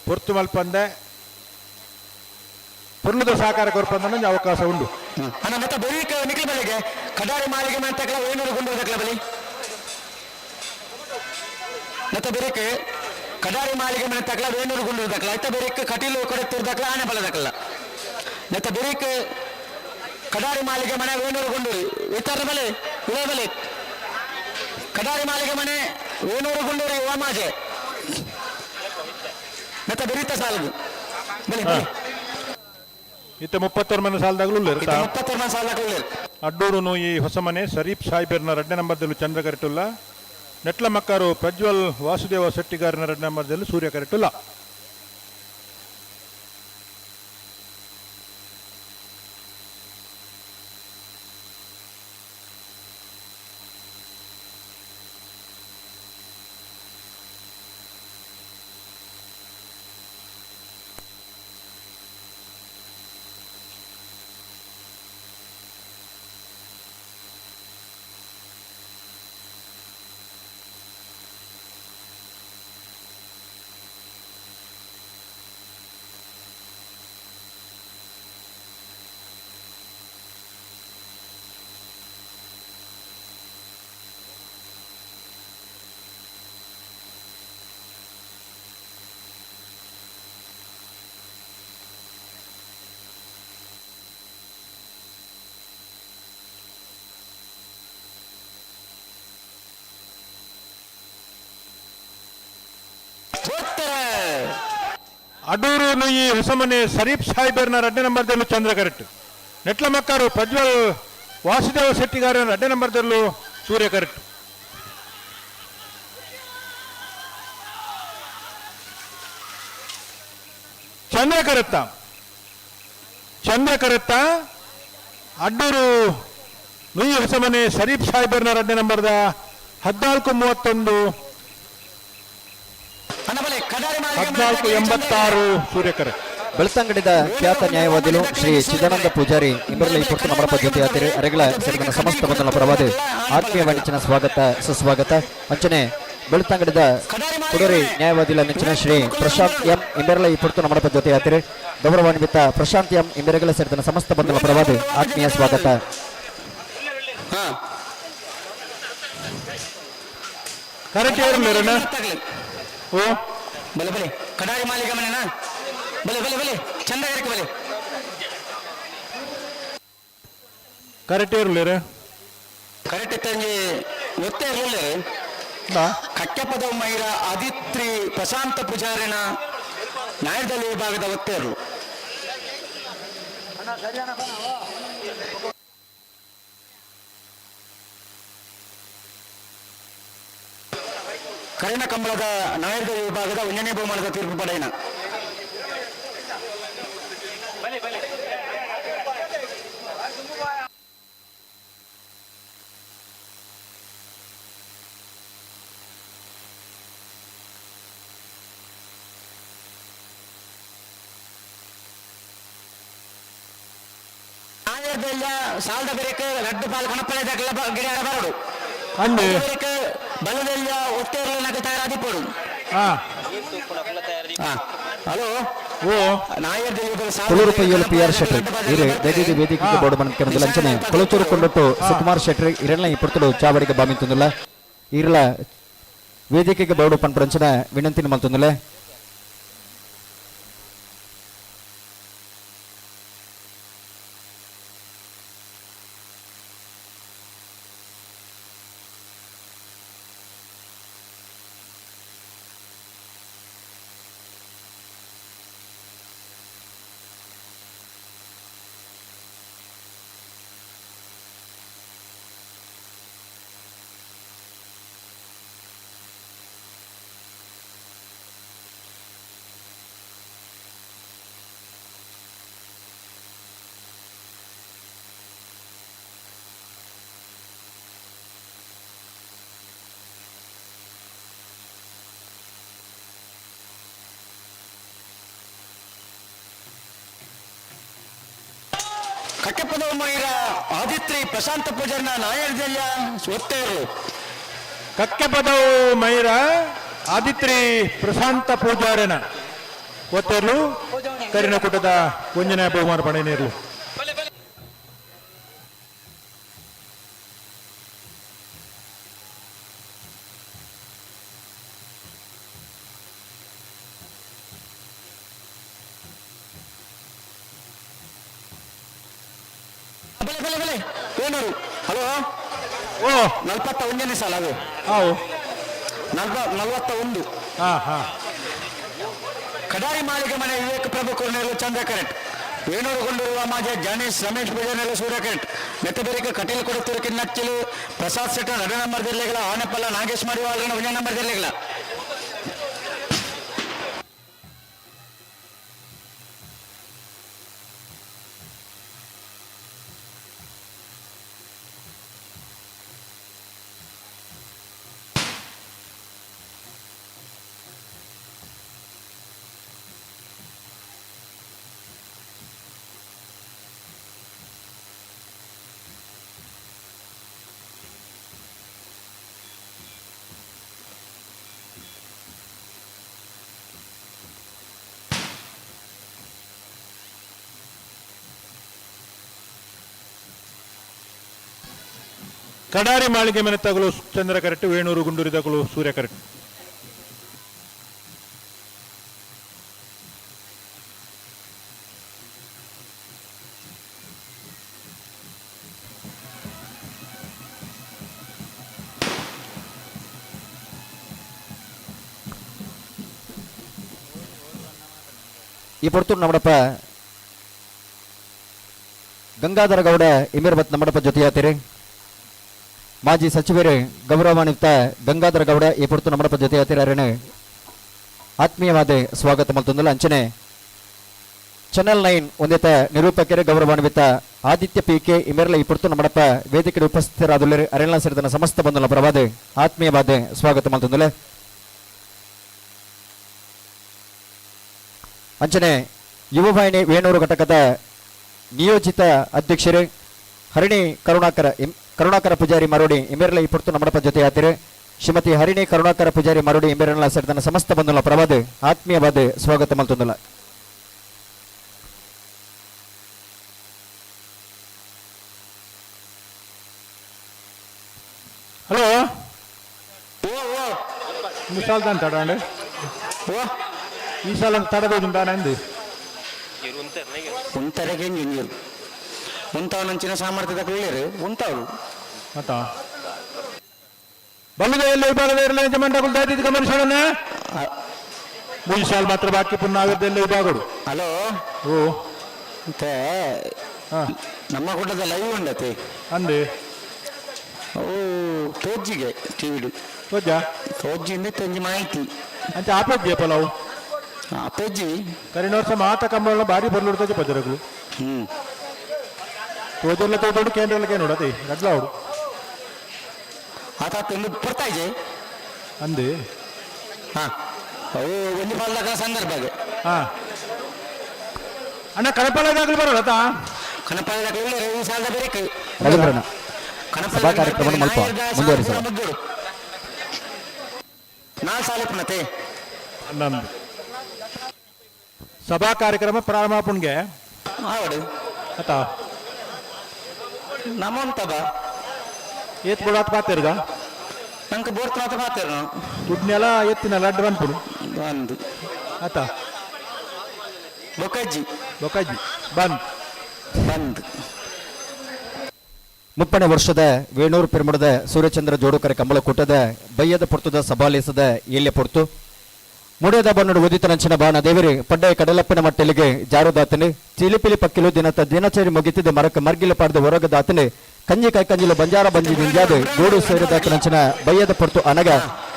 ಪೊರ್ತು ಮಲ್ಪಂದೆ ಪೊರ್ಲುದ ಸಹಕಾರ ಕೊರ್ಪಂದ ಅವಕಾಶ ಉಂಡು. ಅಣ್ಣ ಮತ್ತೆ ಬರೀಕ ನಿಖಿಲ್ ಬಲಿಗೆ ಕಡಾರಿ ಮಾಲಿಗೆ ಮಂತಕಲ ವೇಣೂರು ಗುಂಡು ದಕ್ಲ ಬಲಿ ಮತ್ತೆ ಬೆರಿಕ್ ಕಡಾರಿ ಮಾಲಿಗೆ ಮನೆ ತಕಲ ವೇಣೂರು ಗುಂಡು ದಕ್ಲ ಐತ ಬೆರಿಕ್ ಕಟೀಲು ಕೊಡತ್ತೂರು ದಕ್ಲ ಆನೆ ಬಲ ದಕ್ಲ ಮತ್ತೆ ಬೆರಿಕ್ ಕಡಾರಿ ಮಾಲಿಗೆ ಮನೆ ವೇಣೂರು ಗುಂಡೂರು ಇತರ ಬಲೆ ಇಳೆ ಬಲೆ ಕಡಾರಿ ಮಾಲಿಗೆ ಮನೆ ವೇಣೂರು ಗುಂಡೂರು ವಾಮಾಜೆ ಮತ್ತೆ ಬೆರೀತ ಸಾಲದು ಬಲಿ ಬಲಿ ಇತ್ತ 31 ಮನೆ ಸಾಲದಾಗಲೂ 31 ಮನೆ ಸಾಲದಾಗಲೂ. ಅಡ್ಡೂರು ಈ ಹೊಸ ಮನೆ ಶರೀಫ್ ಸಾಹೇಬರ್ನ ಎರಡನೇ ನಂಬರ್ದಲ್ಲೂ ಚಂದ್ರ ಕರೆಟುಲ್ಲ. ನೆಟ್ಲ ಮಕ್ಕಾರು ಪ್ರಜ್ವಲ್ ವಾಸುದೇವ ಶೆಟ್ಟಿಗಾರನ ಎರಡನೇ ನಂಬರ್ದಲ್ಲೂ ಸೂರ್ಯ ಕರೆಟುಲ್ಲ. ಅಡೂರು ನುಯಿ ಹೊಸಮನೆ ಶರೀಫ್ ಸಾಹೇಬರ್ನ ಎರಡನೇ ನಂಬರ್ದಲ್ಲೂ ಚಂದ್ರ ಕರೆಕ್ಟ್. ನೆಟ್ಲ ಮಕ್ಕಾರು ಪ್ರಜ್ವಲ್ ವಾಸುದೇವ ಶೆಟ್ಟಿಗಾರನ ಎರಡನೇ ನಂಬರ್ದಲ್ಲೂ ಸೂರ್ಯ ಕರೆಕ್ಟ್. ಚಂದ್ರ ಕರೆತ್ತ ಚಂದ್ರ ಕರೆತ್ತ ಅಡ್ಡೂರು ನುಯಿ ಹೊಸಮನೆ ಶರೀಫ್ ಸಾಹೇಬರ್ನ ಎರಡನೇ ನಂಬರ್ದ 14:31 14:86 ಸೂರ್ಯಕರೆ. ಬೆಳ್ತಂಗಡಿದ ಖ್ಯಾತ ನ್ಯಾಯವಾದಿಗಳು ಶ್ರೀ ಚಿದಾನಂದ ಪೂಜಾರಿ ಇಂಬರ್ಲ ಈ ಪುರ್ತನ ಮರಪ ಜೊತೆಯಾತಿರಿ ಅರೆಗಳ ಸೇರಿದ ಸಮಸ್ತ ಬಂಧನ ಪರವಾದ ಆತ್ಮೀಯ ವಾಣಿಜ್ಯನ ಸ್ವಾಗತ ಸುಸ್ವಾಗತ. ಅಂಚನೆ ಬೆಳ್ತಂಗಡಿದ ಕುಡರಿ ನ್ಯಾಯವಾದಿಗಳ ನೆಚ್ಚಿನ ಶ್ರೀ ಪ್ರಶಾಂತ್ ಎಂ ಇಂಬೆರಲ ಈ ಪುರ್ತನ ಮರಪ ಜೊತೆಯಾತಿರಿ ಗೌರವಾನ್ವಿತ ಪ್ರಶಾಂತ್ ಎಂ ಇಂಬೆರಗಳ ಸೇರಿದ ಸಮಸ್ತ ಬಂಧನ ಪರವಾದ ಆತ್ಮೀಯ ಸ್ವಾಗತ. ಓ ಬಲೆ ಬಲೆ ಕಡಾರಿ ಮಾಲಿಗೆ ಮನೆನಾ ಬಲೆ ಬಲೆ ಬಲೆ ಚಂದ ಇರಕ್ಕೆ ಬಲೆ ಕರೆಕ್ಟ್ ಇರಲಿರ ಕರೆಕ್ಟ್ ಇತ್ತಂಜಿ ಒತ್ತೆ ಇರಲಿಲ್ಲ ಕಕ್ಕೆಪದ ಮೈರ ಆದಿತ್ರಿ ಪ್ರಶಾಂತ ಪೂಜಾರಿನ ನಾಯರ್ದಲ್ಲಿ ವಿಭಾಗದ ಒತ್ತೆ ಇರಲು. ಕರಿನ ಕಂಬಳದ ನಾಯರ್ದ ವಿಭಾಗದ ಒಂದನೇ ಬಹುಮಾನದ ತೀರ್ಪು ಪಡೆಯನ. ನಾಯರ್ದೆಲ್ಲ ಸಾಲದ ಬೆರಕ್ ರಡ್ಡು ಪಾಲ್ ಕಣಪಲೆ ದಾಖಲೆ ಗಿಡ ಬರಡು. ಅಂದೆ. ಬೆರಕ್ ಬಲದೆಲ್ಲ ಒತ್ತೇರ್ಲನಕ ತಯಾರಾದಿಪ್ಪಡು. ಹಲೋ. ಓ. ಕುಳೂರು ಪೈಯೋಲು ಪಿ ಆರ್ ಶೆಟ್ಟಿ ಇರು ದೈದಿದಿ ವೇದಿಕೆಗೆ ಬೋರ್ಡ್ ಬಂದ ಲಂಚನೆ ಕೊಳಚೂರು ಕೊಂಡೊಟ್ಟು ಸುಕುಮಾರ್ ಶೆಟ್ಟಿ ಇರಲ್ಲ ಈ ಪುರ್ತುಡು ಚಾವಡಿಗೆ ಬಾಮಿಂತುಂದುಲ್ಲ ಇರಲ ವೇದಿಕೆಗೆ ಬೋರ್ಡ್ ಪನ್ಪುರಂಚನೆ ವಿನಂತಿನ ಮಲ್ತುಂದುಲ್ಲ. ಕಟ್ಟೆಪ್ಪದ ಮೈರ ಆದಿತ್ರಿ ಪ್ರಶಾಂತ ಪೂಜಾರಿನ ನಾಯರ್ದೆಲ್ಲ ಒತ್ತೇರು. ಕಕ್ಕೆಪದವು ಮೈರ ಆದಿತ್ರಿ ಪ್ರಶಾಂತ ಪೂಜಾರನ ಒತ್ತೇರ್ಲು ಕರಿನ ಕೂಟದ ಒಂಜನೇ ಬಹುಮಾನ ಪಡೆಯನೇರ್ಲು. ಬಲೆ ಬಲೆ ಬಲೆ ಏನೂರು. ಹಲೋ. ಓ. 41ನೇ ಸಾಲ ಅದು. ಹಾವು. 41. ಹಾ ಹಾ. ಕಡಾರಿ ಮಾಳಿಗೆ ಮನೆ ವಿವೇಕ ಪ್ರಭು ಕೊರ್ನೇಲು ಚಂದ್ರ ಕರೆಂಟ್ ವೇಣೂರು ಗೊಂಡೂರುವ ಮಾಜೆ ಗಣೇಶ್ ರಮೇಶ್ ಪೂಜಾರಿನೆಲ್ಲ ಸೂರ್ಯ ಕರೆಂಟ್ ನೆತ್ತಬೇರಿಕೆ ಕಟೀಲ್ ಕೊಡುತ್ತಿರು ಕಿನ್ನಕ್ಕಿಲು ಪ್ರಸಾದ್ ಶೆಟ್ಟ ಎರಡು ನಂಬರ್ ಜಿಲ್ಲೆಗಳ ಆನೆಪಲ್ಲ ನಾಗೇಶ್ ಮಡಿವಾಳನ ಒಂದೇ ನಂಬರ್ ಜಿಲ್ಲೆಗಳ. ಕಡಾರಿ ಮಾಳಿಗೆ ಮನೆ ತಗಲು ಚಂದ್ರ ಕರೆಕ್ಟ್, ವೇಣೂರು ಗುಂಡೂರಿ ತಗಲು ಸೂರ್ಯ ಕರೆಕ್ಟ್. ಈ ಪೊರ್ತುಡು ನಮ್ಮಡಪ್ಪ ಗಂಗಾಧರ ಗೌಡ ಇಮಿರ್ಬತ್ ನಮ್ಮಡಪ್ಪ ಜೊತೆಯಾತಿರಿ. ಮಾಜಿ ಸಚಿವರು ಗೌರವಾನ್ವಿತ ಗಂಗಾಧರ ಗೌಡ ಈ ಪೊರ್ತು ನಮ್ಮಡಪ್ಪ ಜೊತೆಯಾತಿರನ್ನು ಆತ್ಮೀಯವಾದ ಸ್ವಾಗತ ಮಲ್ತೊಂದುಲ್ಲ. ಅಂಚನೆ ಚಾನೆಲ್ 9 ಒಂದೇತ ನಿರೂಪಕರು ಗೌರವಾನ್ವಿತ ಆದಿತ್ಯ ಪಿ ಕೆ ಇಮೆರ್ಲ ಈ ಪೊರ್ತು ನಮ್ಮಡಪ್ಪ ವೇದಿಕೆ ಉಪಸ್ಥಿತರಾದುಳ್ಳರು ಅರೆಲ್ಲ ಸೇರಿದ ಸಮಸ್ತ ಬಂಧುಲ ಪರವಾದ ಆತ್ಮೀಯವಾದ ಸ್ವಾಗತ ಮಲ್ತೊಂದುಲ್ಲ. ಅಂಚನೆ ಯುವವಾಹಿನಿ ವೇಣೂರು ಘಟಕದ ನಿಯೋಜಿತ ಅಧ್ಯಕ್ಷರು ಹರಿಣಿ ಕರುಣಾಕರ ಪೂಜಾರಿ ಮರೋಡಿ ಇಮೆರ್ಲ ಈ ಪೊರ್ತು ನಮ್ಮಡಪ್ಪ ಜೊತೆ ಆತಿರು. ಶ್ರೀಮತಿ ಹರಿಣಿ ಕರುಣಾಕರ ಪೂಜಾರಿ ಮರೋಡಿ ಇಮೆರ್ಲ ಸೇರಿದ ಸಮಸ್ತ ಬಂಧುಲ ಪರವಾದ ಆತ್ಮೀಯವಾದ ಸ್ವಾಗತ ಮಲ್ತೊಂದುಲ್ಲ. ಹಲೋ. ಈ ಸಾಲ ತಾನು ತಡ ಈ ಸಾಲ ತಡಬಹುದು ನಂದು ಉಂತರೆಗೆ ನೀರು ಉಂತಾವನಂಚಿನ ಸಾಮರ್ಥ್ಯದ ಕುಳ್ಳಿರು ಉಂತಾವು ಮತ್ತ ಬಲ್ಲದ ಎಲ್ಲ ವಿಭಾಗದ ಇರಲಿ ಯಜಮಾನರು ದಯವಿಟ್ಟು ಗಮನಿಸೋಣ. ಮೂರು ಸಾಲ ಮಾತ್ರ ಬಾಕಿ ಪುನಃ ಎಲ್ಲ ವಿಭಾಗಗಳು. ಹಲೋ. ಓ. ಮತ್ತೆ ನಮ್ಮ ಕೂಟದ ಲೈವ್ ಉಂಡತೆ ಅಂದೆ ಓ ತೋಜ್ಜಿಗೆ ಟಿವಿಡು ತೋಜ ತೋಜ್ಜಿಂದ ತಂಜಿ ಮಾಹಿತಿ ಅಂಚೆ ಆಪಜ್ಜಿ ಪಲಾವು ಆಪಜ್ಜಿ ಕರಿನ ವರ್ಷ ಮಾತ ಕಂಬಳ ಭಾರಿ ಬರ್ಲುಡ್ತದೆ ಪಜರಗಳು. ತೋಜಲ್ಲ ತೋಜೋಡು ಕೇಂದ್ರಕ್ಕೆ ನೋಡತೆ ಗಡ್ಲ ಅವಡು ಆತ ತಂದು ಪುರ್ತಾಯ್ಜೆ ಅಂದೆ. ಹಾ ಓ ಒಂದು ಪಾಲ್ದಾಗ ಸಂದರ್ಭ ಹಾ ಅಣ್ಣ ಕಡಪಲದಾಗಲಿ ಬರೋಲ್ಲ ತಾ. ಕಣಪಾಯದ ಈ ಸಾಲದ ಬೇರೆ ರವೀಂದ್ರನ ಸಭಾ ಕಾರ್ಯಕ್ರಮವನ್ನು ಮಲ್ಪ ಮುಂದುವರಿಸುವ ನಾಲ್ ಸಾಲ ಪುನತೆ 11 ಸಭಾ ಕಾರ್ಯಕ್ರಮ ಪ್ರಾರಂಭ ಪುಣ್ಗೆ ಆವಡು ಅತ ನಮೋಂತ ಬಾ ಏತ್ ಬುಡಾತ್ ಪಾತೆರ್ಗ ನಂಗೆ ಬೋರ್ತ ಪಾತೆರ್ನು ದುಡ್ನೆಲ ಎತ್ತಿನ ಲಡ್ಡು ಬಂದ್ಪುಡು ಒಂದು ಆತ ಬೊಕಜ್ಜಿ ಬೊಕಜ್ಜಿ ಬಂದ್ ಬಂದ್ ಮುಪ್ಪನೇ ವರ್ಷದ ವೇಣೂರು ಪೆರುಮಡದ ಸೂರ್ಯಚಂದ್ರ ಜೋಡುಕರೆ ಕಂಬಳಕೂಟದ ಬಯ್ಯದ ಪೊರ್ತುದ ಸಭಾಲೇಸದ ಏಲ್ಯ ಪೊರ್ತು ಮುಡಿಯದ ಬಣ್ಣಡು ಉದಿತನಂಚಿನ ಬಾಣ ದೇವರಿ ಪಡ್ಡಯ ಕಡಲಪ್ಪಿನ ಮಟ್ಟಲಿಗೆ ಜಾರುದಾತನೆ ಚಿಲಿಪಿಲಿ ಪಕ್ಕಿಲು ದಿನತ ದಿನಚರಿ ಮುಗಿತಿದ್ದ ಮರಕ ಮರ್ಗಿಲು ಪಾಡ್ದ ಹೊರಗದಾತನೆ ಕಂಜಿ ಕೈಕಂಜಿಲು ಬಂಜಾರ ಬಂಜಿ ನಿಂಜಾದ ಗೂಡು ಸೇರಿದಾತನಂಚಿನ ಬಯ್ಯದ ಪೊರ್ತು ಅನಗ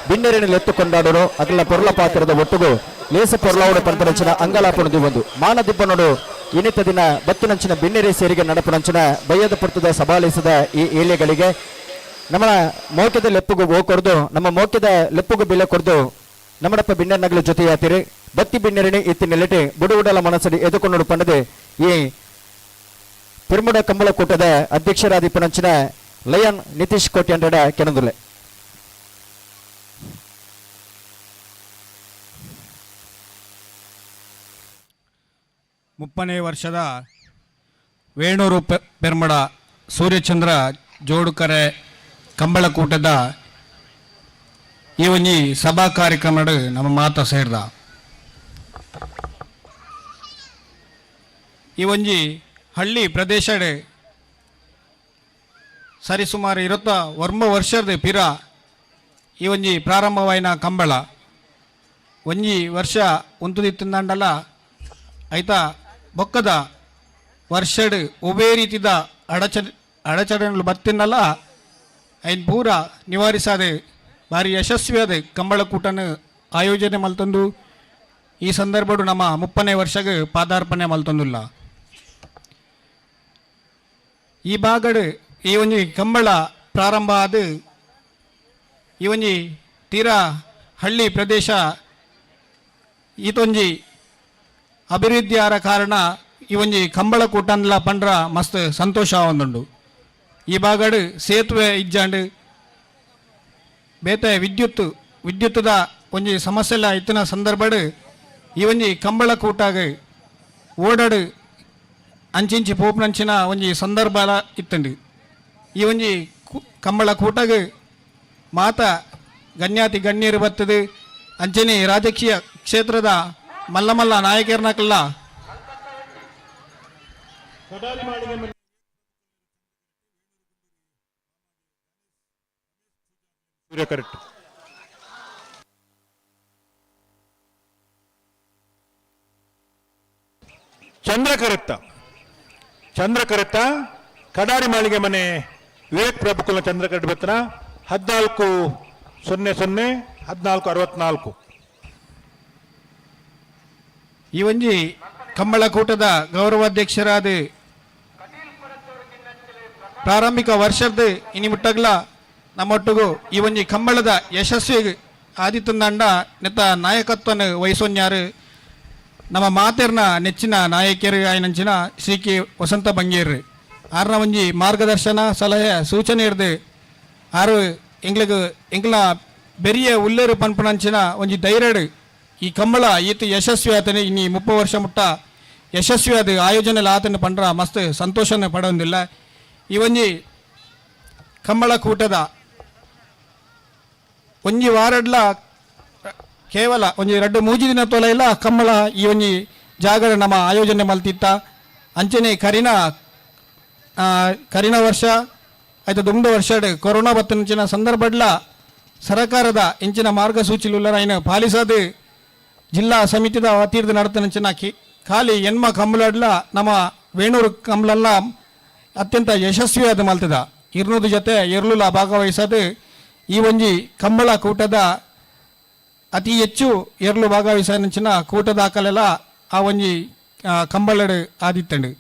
ಬಿನ್ನೆರಿನಲ್ಲಿ ಎತ್ತು ಕೊಂಡಾಡೋರು ಅಗಲ ಪೊರ್ಲ ಪಾತ್ರದ ಒಟ್ಟುಗು ಲೇಸ ಪೊರ್ಲಾವುಡು ಪಂಪನಂಚಿನ ಅಂಗಲಾಪುಣದಿ ಒಂದು ಮಾನ ದಿಬ್ಬನೋಡು ಇನಿತ ದಿನ ಬತ್ತಿನಂಚಿನ ಬಿನ್ನೆರೆ ಸೇರಿಗೆ ನಡಪುನಂಚಿನ ಬಯ್ಯದ ಪೊರ್ತುದ ಸಭಾಲೇಸದ ಈ ಏಲೆಗಳಿಗೆ ನಮ್ಮ ಮೋಕ್ಯದ ಲೆಪ್ಪುಗು ಹೋ ಕೊರ್ದು ನಮ್ಮ ಮೋಕ್ಯದ ಲೆಪ್ಪುಗು ಬಿಲೆ ಕೊರ್ದು ನಮ್ಮಡಪ್ಪ ಬಿನ್ನೆರ್ನಗಲ ಜೊತೆಯಾತಿರಿ ಬತ್ತಿ ಬಿನ್ನೆರಣಿ ಇತ್ತಿನೆಲೆಟೆ ಬುಡುಗುಡಲ ಮನಸ್ಸಡಿ ಎದುಕೊಂಡು ಪಂಡದೆ ಈ ತಿರುಮುಡ ಕಂಬಳ ಕೂಟದ ಅಧ್ಯಕ್ಷರಾದಿಪ್ಪನಂಚಿನ ಲಯನ್ ನಿತೀಶ್ ಕೋಟ್ಯಂಡಡ ಕೆನದುಲೆ. ಮುಪ್ಪನೇ ವರ್ಷದ ವೇಣೂರು ಪೆರ್ಮಡ ಸೂರ್ಯಚಂದ್ರ ಜೋಡುಕರೆ ಕಂಬಳಕೂಟದ ಈ ಒಂಜಿ ಸಭಾ ಕಾರ್ಯಕ್ರಮಡ್ ನಮ್ಮ ಮಾತ ಸೇರ್ದ. ಈ ಒಂಜಿ ಹಳ್ಳಿ ಪ್ರದೇಶಡ್ ಸರಿಸುಮಾರು 29 ವರ್ಷದ ಪಿರ ಈ ಒಂಜಿ ಪ್ರಾರಂಭವಾಯಿನ ಕಂಬಳ ಒಂಜಿ ವರ್ಷ ಉಂತುದಿತ್ತಂದಾಂಡಲ ಐತ ಬೊಕ್ಕದ ವರ್ಷಡ್ ಒಬ್ಬೇ ರೀತಿದ ಅಡಚಣೆಗಳು ಬತ್ತಿನಲ್ಲ ಐನ್ ಪೂರ ನಿವಾರಿಸಾದೆ ಭಾರಿ ಯಶಸ್ವಿಯಾದ ಕಂಬಳಕೂಟನ ಆಯೋಜನೆ ಮಲ್ತಂದು ಈ ಸಂದರ್ಭಡು ನಮ್ಮ 30ನೇ ವರ್ಷಗೆ ಪಾದಾರ್ಪಣೆ ಮಲ್ತಂದುಲ್ಲ. ಈ ಭಾಗಡು ಈ ಒಂಜಿ ಕಂಬಳ ಪ್ರಾರಂಭ ಆದ ಈ ಒಂಜಿ ತೀರಾ ಹಳ್ಳಿ ಪ್ರದೇಶ ಈತೊಂಜಿ ಅಭಿವೃದ್ಧಿಯಾರ ಕಾರಣ ಈ ಒಂಜಿ ಕಂಬಳಕೂಟನ್ಲ ಪಂಡ್ರ ಮಸ್ತ್ ಸಂತೋಷ ಒಂದುಂಡು. ಈ ಭಾಗಡು ಸೇತುವೆ ಇಜ್ಜಾಂಡು ಬೇತೆ ವಿದ್ಯುತ್ತದ ಒಂಜಿ ಸಮಸ್ಯೆಲ ಇತ್ತಿನ ಸಂದರ್ಭಡು ಈ ಒಂಜಿ ಕಂಬಳಕೂಟಾಗ ಓಡಾಡು ಅಂಚಿಂಚಿ ಪೋಪುನಂಚಿನ ಒಂಜಿ ಸಂದರ್ಭ ಇತ್ತಂಡು. ಈ ಒಂಜಿ ಕಂಬಳಕೂಟಾಗ ಮಾತ ಗಣ್ಯಾತಿ ಗಣ್ಯರು ಬರ್ತದೆ ಅಂಚನೆ ರಾಜಕೀಯ ಕ್ಷೇತ್ರದ ಮಲ್ಲ ಮಲ್ಲ ನಾಯಕರ್ನಕಲ್ಲ ಕರೆಕ್ಟ್ ಚಂದ್ರಕರತ್ತ ಚಂದ್ರಕರತ್ತ ಕಡಾರಿ ಮಾಳಿಗೆ ಮನೆ ವಿವೇಕ್ ಪ್ರಭುಕುಲ ಚಂದ್ರಕರಟ್ ಬತ್ತನ 14:00 14:64. ಈ ಒಂಜಿ ಕಂಬಳಕೂಟದ ಗೌರವಾಧ್ಯಕ್ಷರಾದ ಪ್ರಾರಂಭಿಕ ವರ್ಷದ ಇನಿ ಮುಟ್ಟಗ್ಲ ನಮ್ಮೊಟ್ಟಿಗೂ ಈ ಒಂಜಿ ಕಂಬಳದ ಯಶಸ್ವಿ ಆದಿತ್ತಂದಾಂಡ ನೆತ್ತ ನಾಯಕತ್ವನ ವಹಿಸೋನ್ಯಾರು ನಮ್ಮ ಮಾತೆರ್ನ ನೆಚ್ಚಿನ ನಾಯಕಿಯರು ಆಯನಂಚಿನ ಶ್ರೀ ಕೆ ವಸಂತ ಬಂಗೇರು ಆರ್ನ ಒಂಜಿ ಮಾರ್ಗದರ್ಶನ ಸಲಹೆ ಸೂಚನೆ ಇರ್ದು ಆರು ಎಂಗ್ಲಿಗೆ ಎಂಗ್ಲ ಬೆರಿಯ ಉಲ್ಲೇರು ಪನ್ಪುನಂಚಿನ ಒಂಜಿ ಧೈರ್ಯಡು ಈ ಕಂಬಳ ಈತ ಯಶಸ್ವಿ ಆತನೆ ಇನ್ನಿ 30 ವರ್ಷ ಮುಟ್ಟ ಯಶಸ್ವಿ ಅದು ಆಯೋಜನೆ ಆತನ ಪಂಡ್ರ ಮಸ್ತ್ ಸಂತೋಷನ ಪಡೋದಿಲ್ಲ. ಈ ಒಂಜಿ ಕಂಬಳ ಕೂಟದ ಒಂಜಿ ವಾರಡ್ಲ ಕೇವಲ ಒಂಜಿ 2-3 ದಿನ ತೊಲೆ ಇಲ್ಲ ಕಂಬಳ ಈ ಒಂಜಿ ಜಾಗರ ನಮ್ಮ ಆಯೋಜನೆ ಮಲ್ತಿತ್ತ. ಅಂಚನೆ ಕರಿನ ವರ್ಷ ಆಯ್ತು ದುಂಡು ವರ್ಷ ಕೊರೋನಾ ಬತ್ತನಂಚಿನ ಸಂದರ್ಭಡ್ಲ ಸರಕಾರದ ಇಂಚಿನ ಮಾರ್ಗಸೂಚಿಲುಲ್ಲರ ಐನ ಪಾಲಿಸದು ಜಿಲ್ಲಾ ಸಮಿತಿದ ವತಿರ್ದು ನಡತನಂಚಿನ ಖಾಲಿ ಎನ್ಮ ಕಂಬಳಡ್ಲ ನಮ್ಮ ವೇಣೂರು ಕಂಬಳಲ್ಲ ಅತ್ಯಂತ ಯಶಸ್ವಿಯಾದ ಮಲ್ತದ ಇರ್ನೂದು ಜೊತೆ ಎರ್ಲುಲ ಭಾಗವಹಿಸೋದು ಈ ಒಂಜಿ ಕಂಬಳ ಕೂಟದ ಅತಿ ಹೆಚ್ಚು ಎರ್ಲು ಭಾಗವಹಿಸಂಚಿನ ಕೂಟದ ದಾಖಲೆಲ್ಲ ಆ ಒಂಜಿ ಕಂಬಳಡು ಆದಿತ್ತಂಡು.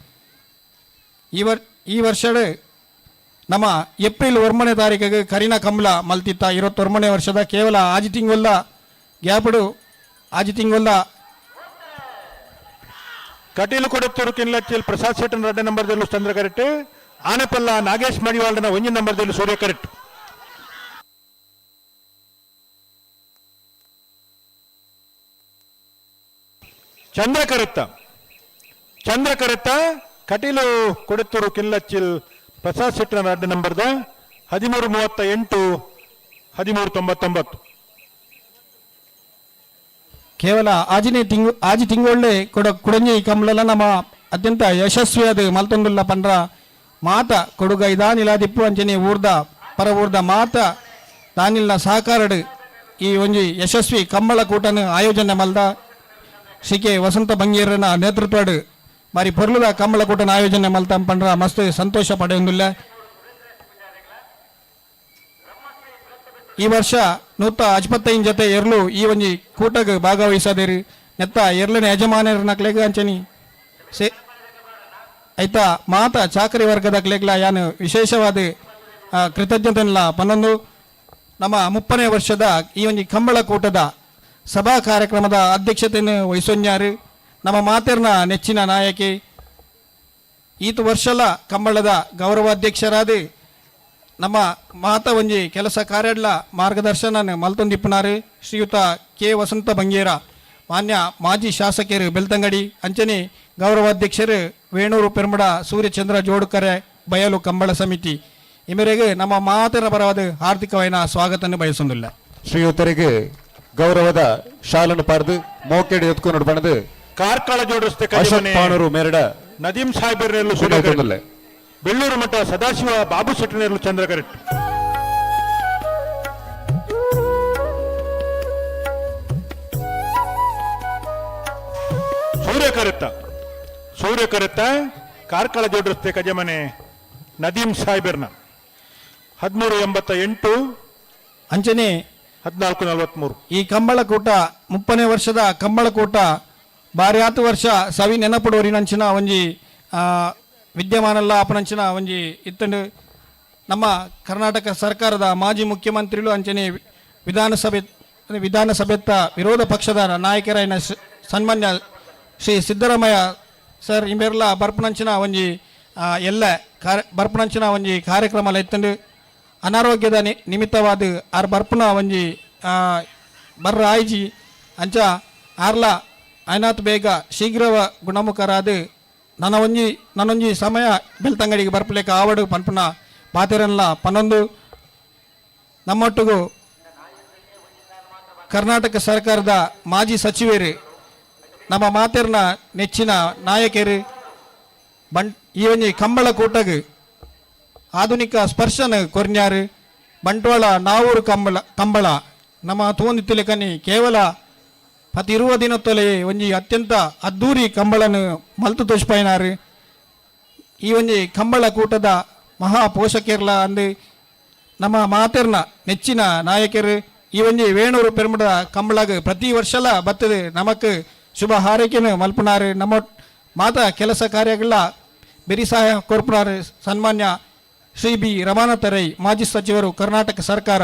ಈ ವರ್ಷಡು ನಮ್ಮ ಏಪ್ರಿಲ್ 1ನೇ ತಾರೀಕಿಗೆ ಕರಿನ ಕಂಬಳ ಮಲ್ತಿತ್ತ 21ನೇ ವರ್ಷದ ಕೇವಲ ಆಜಿ ತಿಂಗೊಲ್ಲ ಗ್ಯಾಪಡು ಆಜಿ ತಿಂಗೊಲ್ಲ ಕಟೀಲು ಕೊಡತ್ತೂರು ಕಿನ್ಲಚ್ಚಿಲ್ ಪ್ರಸಾದ್ ಶೆಟ್ಟನ್ ರಡ್ಡ ನಂಬರ್ದಲ್ಲೂ ಚಂದ್ರ ಕರೆಕ್ಟ್. ಆನೆಪಲ್ಲ ನಾಗೇಶ್ ಮಡಿವಾಳನ ಒಂಜಿ ನಂಬರ್ದಲ್ಲೂ ಸೂರ್ಯ ಕರೆಕ್ಟ್. ಚಂದ್ರ ಕರೆತ್ತ ಚಂದ್ರ ಕರೆತ್ತ ಕಟೀಲು ಕೊಡತ್ತೂರು ಕಿನ್ಲಚ್ಚಿಲ್ ಪ್ರಸಾದ್ ಶೆಟ್ಟನ ರಡ್ಡ ನಂಬರ್ದ 13:38 13:99. ಕೇವಲ ಆಜಿನೇ ತಿಂಗು ಆಜಿ ತಿಂಗೊಳ್ಳೆ ಕೊಡಂಜಿ ಕಂಬಳಲ ನಮ್ಮ ಅತ್ಯಂತ ಯಶಸ್ವಿಯಾದ ಮಲ್ತೊಂದುಲ್ಲ ಪಂಡ್ರ ಮಾತ ಕೊಡುಗ ಇದಾನಿಲಾದಿಪ್ಪು ಅಂಚನೆ ಊರ್ದ ಪರ ಊರ್ದ ಮಾತ ದಾನಿಲ್ನ ಸಹಕಾರಡು ಈ ಒಂಜಿ ಯಶಸ್ವಿ ಕಂಬಳ ಕೂಟನು ಆಯೋಜನೆ ಮಲ್ದ ಶ್ರೀ ಕೆ ವಸಂತ ಬಂಗೇರನ ನೇತೃತ್ವಡು ಬಾರಿ ಪೊರ್ಲುದ ಕಂಬಳ ಕೂಟನ ಆಯೋಜನೆ ಮಲ್ತ ಪಂಡ್ರ ಮಸ್ತ್ ಸಂತೋಷ ಪಡೆಯೊಂದುಲ್ಲ. ಈ ವರ್ಷ 155 ಜೊತೆ ಎರ್ಲು ಈ ಒಂಜಿ ಕೂಟಗ್ ಭಾಗವಹಿಸದಿರು ನೆತ್ತ ಎರ್ಲನ ಯಜಮಾನರನಕ್ಲೆಗ್ ಅಂಚನಿ ಸೇ ಐತಾ ಮಾತ ಚಾಕರಿ ವರ್ಗದ ಕ್ಲೇಗ್ಲ ಯಾನು ವಿಶೇಷವಾದ ಕೃತಜ್ಞತೆಲ್ಲ ಪನ್ನೊಂದು. ನಮ್ಮ 30ನೇ ವರ್ಷದ ಈ ಒಂಜಿ ಕಂಬಳ ಕೂಟದ ಸಭಾ ಕಾರ್ಯಕ್ರಮದ ಅಧ್ಯಕ್ಷತೆಯನ್ನು ವಹಿಸೊಂಜಾರು ನಮ್ಮ ಮಾತೆರ್ನ ನೆಚ್ಚಿನ ನಾಯಕಿ ಈತ ವರ್ಷಲ ಕಂಬಳದ ಗೌರವಾಧ್ಯಕ್ಷರಾದ ನಮ್ಮ ಮಾತ ಒಂಜಿ ಕೆಲಸ ಕಾರ್ಯಡ್ಲ ಮಾರ್ಗದರ್ಶನ ಮಲ್ತೊಂದಿಪ್ಪನಾರು ಶ್ರೀಯುತ ಕೆ ವಸಂತ ಬಂಗೇರ ಮಾನ್ಯ ಮಾಜಿ ಶಾಸಕರು ಬೆಳ್ತಂಗಡಿ ಅಂಚನೆ ಗೌರವಾಧ್ಯಕ್ಷರು ವೇಣೂರು ಪೆರ್ಮಡ ಸೂರ್ಯಚಂದ್ರ ಜೋಡುಕರೆ ಬಯಲು ಕಂಬಳ ಸಮಿತಿ ಈ ಮೇರೆಗೆ ನಮ್ಮ ಮಾತರ ಪರವಾದ ಹಾರ್ದಿಕವಾದ ಸ್ವಾಗತವನ್ನು ಬಯಸುವುದಿಲ್ಲ. ಶ್ರೀಯುತರಿಗೆ ಗೌರವದ ಶಾಲನ್ನು ಪಾರ್ದು ಮೋಕೆಡಿ ಎತ್ಕೊಂಡು ಬಣದು ಕಾರ್ಕಳ ಜೋಡಿಸ್ತೆ ಅಶೋಕ್ ಪಾನೂರು ಮೇರಡ ನದೀಂ ಸಾಹೇಬರಲ್ಲೂ ಸೂರ್ಯ ಬೆಳ್ಳೂರು ಮಠ ಸದಾಶಿವ ಬಾಬು ಶೆಟ್ಟನೇರ್ಲು ಚಂದ್ರ ಕರೆಕ್ಟ್. ಸೂರ್ಯ ಕರೆತ್ತ ಸೂರ್ಯ ಕರೆತ್ತ ಕಾರ್ಕಳ ಜೋಡಿಸ್ತೆ ಕಜಮನೆ ನದೀಂ ಸಾಹೇಬರ್ನ 13:88 ಅಂಚನೆ 14:43. ಈ ಕಂಬಳಕೂಟ 30ನೇ ವರ್ಷದ ಕಂಬಳಕೂಟ ಬಾರಿ ಆತು ವರ್ಷ ಸವಿ ನೆನಪುಡೋರಿನಂಚಿನ ಒಂಜಿ ವಿದ್ಯಮಾನಲ್ಲ ಅಪನಂಚಿನ ಒಂಜಿ ಇತ್ತಂಡು ನಮ್ಮ ಕರ್ನಾಟಕ ಸರ್ಕಾರದ ಮಾಜಿ ಮುಖ್ಯಮಂತ್ರಿಗಳು ಅಂಚನೆ ವಿಧಾನಸಭೆತ್ತ ವಿರೋಧ ಪಕ್ಷದ ನಾಯಕರಾಯಿನ ಸನ್ಮಾನ್ಯ ಶ್ರೀ ಸಿದ್ದರಾಮಯ್ಯ ಸರ್ ಇಂಬೆರ್ಲ ಬರ್ಪನಂಚಿನ ಒಂಜಿ ಎಲ್ಲ ಬರ್ಪನಂಚಿನ ಒಂಜಿ ಕಾರ್ಯಕ್ರಮ ಇತ್ತಂಡು ಅನಾರೋಗ್ಯದ ನಿಮಿತ್ತವಾದ ಆರ್ ಬರ್ಪನ ಒಂಜಿ ಬರ್ರ ಆಯ್ಜಿ ಅಂಚ ಆರ್ಲ ಐನಾತ್ ಬೇಗ ಶೀಘ್ರವ ಗುಣಮುಖರಾದ ನನ್ನೊಂಜಿ ಸಮಯ ಬೆಳ್ತಂಗಡಿಗೆ ಬರ್ಪಲೇಕ ಆವಡು ಪನ್ಪುನ ಪಾತೆರನ್ಲ ಪನ್ನೊಂದು. ನಮ್ಮೊಟ್ಟಿಗೂ ಕರ್ನಾಟಕ ಸರ್ಕಾರದ ಮಾಜಿ ಸಚಿವರು ನಮ್ಮ ಮಾತೆರ್ನ ನೆಚ್ಚಿನ ನಾಯಕರು ಈ ಒಂಜಿ ಕಂಬಳ ಕೂಟಗ್ ಆಧುನಿಕ ಸ್ಪರ್ಶನ ಕೊರ್ನ್ಯಾರು ಬಂಟ್ವಾಳ ನಾವೂರು ಕಂಬಳ ನಮ್ಮ ತೋಂದಿತ್ತಿಲೆಕನಿ ಕೇವಲ ಪತಿ ಇರುವ ದಿನತ್ತೊಲೆ ಒಂಜಿ ಅತ್ಯಂತ ಅದ್ದೂರಿ ಕಂಬಳನು ಮಲ್ತು ತೋಜ್ಪಾಯಿನಾರು. ಈ ಒಂಜಿ ಕಂಬಳ ಕೂಟದ ಮಹಾ ಪೋಷಕಿರ್ಲ ಅಂದು ನಮ್ಮ ಮಾತೆರ್ನ ನೆಚ್ಚಿನ ನಾಯಕರು ಈ ಒಂಜಿ ವೇಣೂರು ಪೆರ್ಮುಡ ಕಂಬಳಗ್ ಪ್ರತಿ ವರ್ಷಲ ಬರ್ತದೆ ನಮಕ್ ಶುಭ ಹಾರೈಕೆನು ಮಲ್ಪುನಾರು. ನಮ್ಮ ಮಾತ ಕೆಲಸ ಕಾರ್ಯಗಳ ಬೆರಿ ಸಹಾಯ ಕೊರ್ಪುನಾರು ಸನ್ಮಾನ್ಯ ಶ್ರೀ ಬಿ ರಮಾನಾಥ ರೈ ಮಾಜಿ ಸಚಿವರು ಕರ್ನಾಟಕ ಸರ್ಕಾರ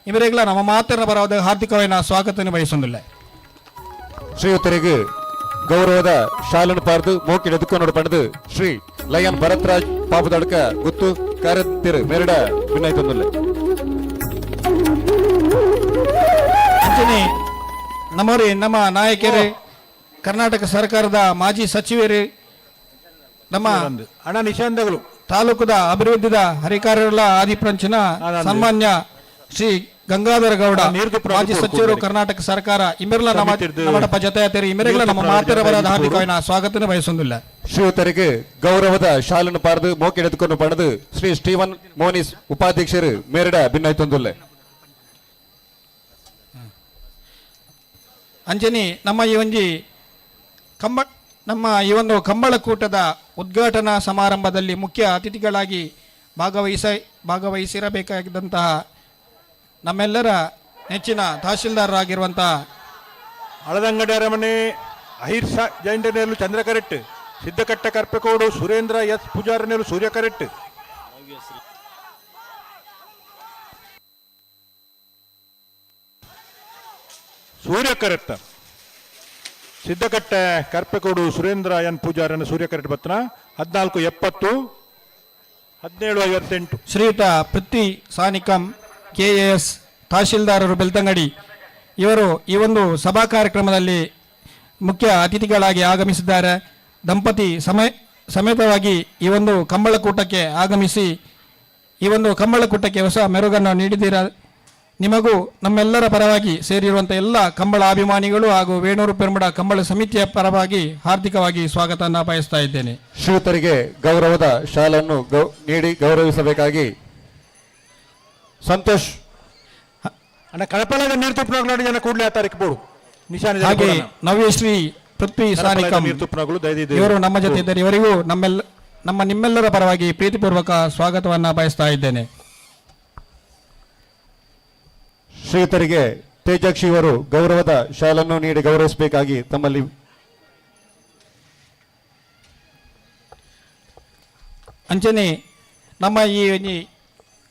ಇವರಿಗೆಲ್ಲ ನಮ್ಮ ಮಾತೆರ್ನ ಬರವಾದ ಹಾರ್ದಿಕವಾದ ಸ್ವಾಗತವನ್ನು ಬಯಸುವುದಿಲ್ಲ. ಶ್ರೀಯುತರಿಗೆ ಗೌರವದ ಶಾಲನ್ನು ಪಾರ್ದು ಮೋಕಿಡ ಎದುಕೊಂಡು ಪಡೆದು ಶ್ರೀ ಲಯನ್ ಭರತ್ರಾಜ್ ಪಾಪದಡ್ಕ ಗುತ್ತು ಕಾರ್ಯತಿರು ಮೇರಡ ಭಿನ್ನಾಯ್ತೊಂದಿಲ್ಲ. ಅಂಚನೆ ನಮ್ಮವರೇ ನಮ್ಮ ನಾಯಕರೇ ಕರ್ನಾಟಕ ಸರ್ಕಾರದ ಮಾಜಿ ಸಚಿವರು ನಮ್ಮ ಅಣ್ಣ ನಿಶಾಂತಗಳು ತಾಲೂಕುದ ಅಭಿವೃದ್ಧಿದ ಹರಿಕಾರರ ಆದಿಪ್ರಂಚಿನ ಸನ್ಮಾನ್ಯ ಶ್ರೀ ಗಂಗಾಧರ ಗೌಡ ಮಾಜಿ ಸಚಿವರು ಕರ್ನಾಟಕ ಸರ್ಕಾರ ಇಮೆರ್ಲ ನಮ್ಮ ಜೊತೆ ಇಮೆರೆಗಳ ನಮ್ಮ ಮಾತೆರ ಬರದ ಹಾರ್ದಿಕವಾದ ಸ್ವಾಗತವನ್ನು ಬಯಸುವುದಿಲ್ಲ. ಶ್ರೀಯುತರಿಗೆ ಗೌರವದ ಶಾಲನ್ನು ಪಾರ್ದು ಮೋಕೆ ಎದುಕೊಂಡು ಪಡೆದು ಶ್ರೀ ಸ್ಟೀವನ್ ಮೋನಿಸ್ ಉಪಾಧ್ಯಕ್ಷರು ಮೇರಡ ಭಿನ್ನಾಯ್ತೊಂದುಲ್ಲೆ. ಅಂಜನಿ ನಮ್ಮ ಈ ಒಂಜಿ ನಮ್ಮ ಈ ಒಂದು ಕಂಬಳಕೂಟದ ಉದ್ಘಾಟನಾ ಸಮಾರಂಭದಲ್ಲಿ ಮುಖ್ಯ ಅತಿಥಿಗಳಾಗಿ ಭಾಗವಹಿಸಿರಬೇಕಾಗಿದ್ದಂತಹ ನಮ್ಮೆಲ್ಲರ ನೆಚ್ಚಿನ ತಹಶೀಲ್ದಾರರಾಗಿರುವಂತಹ ಹಳದಂಗಡಿ ಅರಮನೆ ಅಹಿರ್ ಜೈಂಟನೇಲು ಚಂದ್ರ ಕರೆಕ್ಟ್, ಸಿದ್ದಕಟ್ಟ ಕರ್ಪೆಕೋಡು ಸುರೇಂದ್ರ ಎಸ್ ಪೂಜಾರನೇಲು Surya correct, Surya correct Siddakatte Karpekodu Surendra N ಪೂಜಾರನ ಸೂರ್ಯ ಕರೆಟ್ ಬತ್ತನ 14:70 17:58. ಶ್ರೀಯುತ ಪೃಥ್ವಿ ಸಾನಿಕಂ ಕೆಎಎಸ್ ತಹಶೀಲ್ದಾರರು ಬೆಳ್ತಂಗಡಿ ಇವರು ಈ ಒಂದು ಸಭಾ ಕಾರ್ಯಕ್ರಮದಲ್ಲಿ ಮುಖ್ಯ ಅತಿಥಿಗಳಾಗಿ ಆಗಮಿಸಿದ್ದಾರೆ. ದಂಪತಿ ಸಮೇತವಾಗಿ ಈ ಒಂದು ಕಂಬಳಕೂಟಕ್ಕೆ ಆಗಮಿಸಿ ಈ ಒಂದು ಕಂಬಳಕೂಟಕ್ಕೆ ಹೊಸ ಮೆರುಗನ್ನು ನೀಡಿದ್ದೀರಾ. ನಿಮಗೂ ನಮ್ಮೆಲ್ಲರ ಪರವಾಗಿ ಸೇರಿರುವಂಥ ಎಲ್ಲ ಕಂಬಳ ಅಭಿಮಾನಿಗಳು ಹಾಗೂ ವೇಣೂರು ಪೆರ್ಮುಡ ಕಂಬಳ ಸಮಿತಿಯ ಪರವಾಗಿ ಹಾರ್ದಿಕವಾಗಿ ಸ್ವಾಗತವನ್ನು ಬಯಸ್ತಾ ಇದ್ದೇನೆ. ಶ್ರೀಯುತರಿಗೆ ಗೌರವದ ಶಾಲನ್ನು ನೀಡಿ ಗೌರವಿಸಬೇಕಾಗಿ ಸಂತೋಷ್ ಅಣ್ಣ ಕಳಪಳದ ನೀರು ಜನ ಕೂಡಲೇ ಆ ತಾರೀಕು ಬೋಡು ನಿಶಾನೆ ಹಾಗೆ ನವ್ಯಶ್ರೀ ಪೃಥ್ವಿ ಸಾನಿಕಂ ಇವರು ನಮ್ಮ ಜೊತೆ ಇದ್ದಾರೆ. ಇವರಿಗೂ ನಮ್ಮ ನಿಮ್ಮೆಲ್ಲರ ಪರವಾಗಿ ಪ್ರೀತಿಪೂರ್ವಕ ಸ್ವಾಗತವನ್ನು ಬಯಸ್ತಾ ಇದ್ದೇನೆ. ಶ್ರೀಯುತರಿಗೆ ತೇಜಾಕ್ಷಿ ಅವರು ಗೌರವದ ಶಾಲನ್ನು ನೀಡಿ ಗೌರವಿಸಬೇಕಾಗಿ ತಮ್ಮಲ್ಲಿ ಅಂಚನೆ ನಮ್ಮ ಈ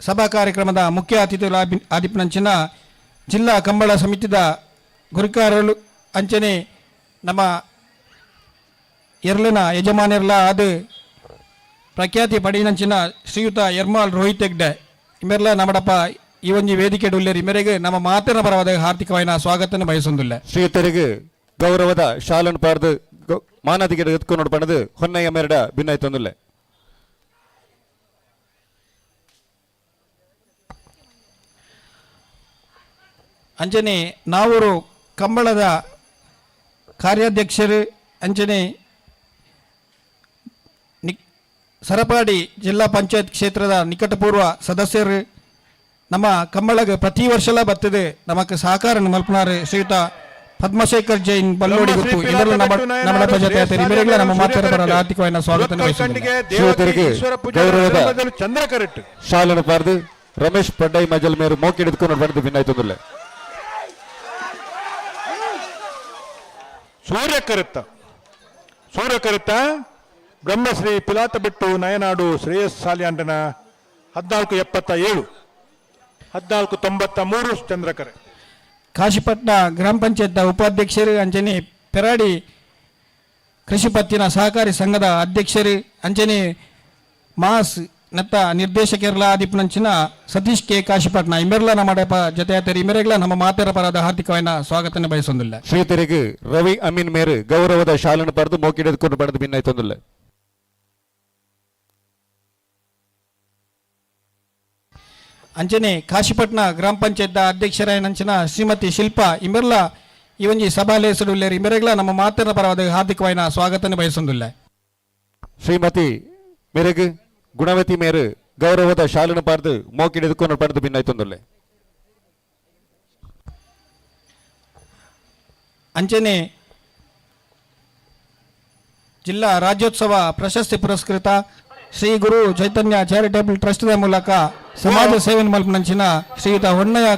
ಸಭಾ ಕಾರ್ಯಕ್ರಮದ ಮುಖ್ಯ ಅತಿಥಿಗಳ ಆದಿಪ್ಪನಂಚಿನ ಜಿಲ್ಲಾ ಕಂಬಳ ಸಮಿತಿದ ಗುರುಕಾರರು ಅಂಚನೆ ನಮ್ಮ ಎರ್ಲಿನ ಯಜಮಾನಿರ್ಲ ಅದು ಪ್ರಖ್ಯಾತಿ ಪಡಿನಂಚಿನ ಶ್ರೀಯುತ ಎರ್ಮಾಲ್ ರೋಹಿತ್ ಹೆಗ್ಡೆ ಇಮೆರ್ಲ ನಮ್ಮಡಪ್ಪ ಈ ಒಂಜಿ ವೇದಿಕೆ ಉಲ್ಲೇರಿ ಮೇರೆಗೆ ನಮ್ಮ ಮಾತಿನ ಪರವಾದ ಹಾರ್ದಿಕವಾಯಿನ ಸ್ವಾಗತನ ಬಯಸೊಂದಿಲ್ಲ. ಶ್ರೀಯುತರಿಗೆ ಗೌರವದ ಶಾಲನ್ನು ಪಾರ್ದು ಮಾನಾದಿಗೆ ಎತ್ಕೊಂಡು ಪಡೆದು ಹೊನ್ನಯ್ಯ ಮೇರಡ ಭಿನ್ನಾಯ್ತೊಂದಿಲ್ಲ. ಅಂಚನೆ ನಾವೂರು ಕಂಬಳದ ಕಾರ್ಯಾಧ್ಯಕ್ಷರು ಅಂಚನೆ ಸರಪಾಡಿ ಜಿಲ್ಲಾ ಪಂಚಾಯತ್ ಕ್ಷೇತ್ರದ ನಿಕಟಪೂರ್ವ ಸದಸ್ಯರು ನಮ್ಮ ಕಂಬಳಗೆ ಪ್ರತಿ ವರ್ಷಲ ಬರ್ತದೆ ನಮಕ್ ಸಹಕಾರ ಮಲ್ಪನಾರು ಶ್ರೀಯುತ ಪದ್ಮಶೇಖರ್ ಜೈನ್ ಬಲ್ಲೋಡಿ ಗುತ್ತು ಇವರೆಲ್ಲ ನಮ್ಮ ಜೊತೆ ಇವರೆಲ್ಲ ನಮ್ಮ ಮಾತಾಡಬರಲ್ಲ ಆರ್ಥಿಕವಾಗಿ ಸ್ವಾಗತ. ಗೌರವದ ಶಾಲನ್ನು ಪಾರ್ದು ರಮೇಶ್ ಪಡ್ಡೈ ಮಜಲ್ ಮೇರು ಮೋಕಿ ಹಿಡಿದುಕೊಂಡು ಬಂದು ಭಿನ್ನಾಯ್ತೊಂದಿಲ್ಲ. ಸೂರ್ಯ ಕರುತ್ತ ಬ್ರಹ್ಮಶ್ರೀ ಪಿಲಾತ ಬಿಟ್ಟು ನಯನಾಡು ಶ್ರೇಯಸ್ ಸಾಲಿಯಾಂಡನ 14:77 14:93 ಚಂದ್ರಕರೆ. ಕಾಶಿಪಟ್ನ ಗ್ರಾಮ ಪಂಚಾಯತ್ ಉಪಾಧ್ಯಕ್ಷರು ಅಂಚನೆ ಪೆರಾಡಿ ಕೃಷಿ ಪತ್ತಿನ ಸಹಕಾರಿ ಸಂಘದ ಅಧ್ಯಕ್ಷರು ಅಂಚನೆ ಮಾಸ್ ನತ್ತ ನಿರ್ದೇಶಕರ್ಲ ಆದಿಪ್ಪನಂಚಿನ ಸತೀಶ್ ಕೆ ಕಾಶಿಪಟ್ನ ಇಮೆರ್ಲ ನಮ್ಮ ಜೊತೆ ಇಮೆರೆಗ್ಲ ನಮ್ಮ ಮಾತೆರ ಪರದ ಹಾರ್ದಿಕವಾಯಿನ ಸ್ವಾಗತನ ಬಯಸೊಂದಿಲ್ಲ. ಶ್ರೀತರಿಗೆ ರವಿ ಅಮೀನ್ ಮೇರು ಗೌರವದ ಶಾಲನ್ನು ಪಡೆದು ಮೋಕಿಡೆದುಕೊಂಡು ಪಡೆದು ಭಿನ್ನಾಯ್ತೊಂದಿಲ್ಲ. ಅಂಚನೆ ಕಾಶಿಪಟ್ನ ಗ್ರಾಮ ಪಂಚಾಯತ್ ಅಧ್ಯಕ್ಷರಾಯನಂಚಿನ ಶ್ರೀಮತಿ ಶಿಲ್ಪಾ ಇಮೆರ್ಲ ಈ ಒಂಜಿ ಸಭಾಲೇಸಡು ಇಮೆರೆಗ್ಲ ನಮ್ಮ ಮಾತಿನ ಪರವಾದ ಹಾರ್ದಿಕವಾಯಿನ ಸ್ವಾಗತನ ಬಯಸೊಂದಿಲ್ಲ. ಶ್ರೀಮತಿ ಮೇರೆಗ್ ಗುಣವತಿ ಮೇರು ಗೌರವದ ಶಾಲನ್ನು ಪಾರ್ದು ಮೋಕಿಡೆದುಕೊಂಡು ಪಡೆದು ಭಿನ್ನಾಯ್ತೊಂದಿಲ್ಲ. ಅಂಚನೆ ಜಿಲ್ಲಾ ರಾಜ್ಯೋತ್ಸವ ಪ್ರಶಸ್ತಿ ಪುರಸ್ಕೃತ ಶ್ರೀ ಗುರು ಚೈತನ್ಯ ಚಾರಿಟೇಬಲ್ ಟ್ರಸ್ಟ್ ಮೂಲಕ ಸಮಾಜ ಸೇವೆ ಮಲ್ಪನಂಚಿನ ಶ್ರೀಯುತ ಹೊನ್ನಯ್ಯ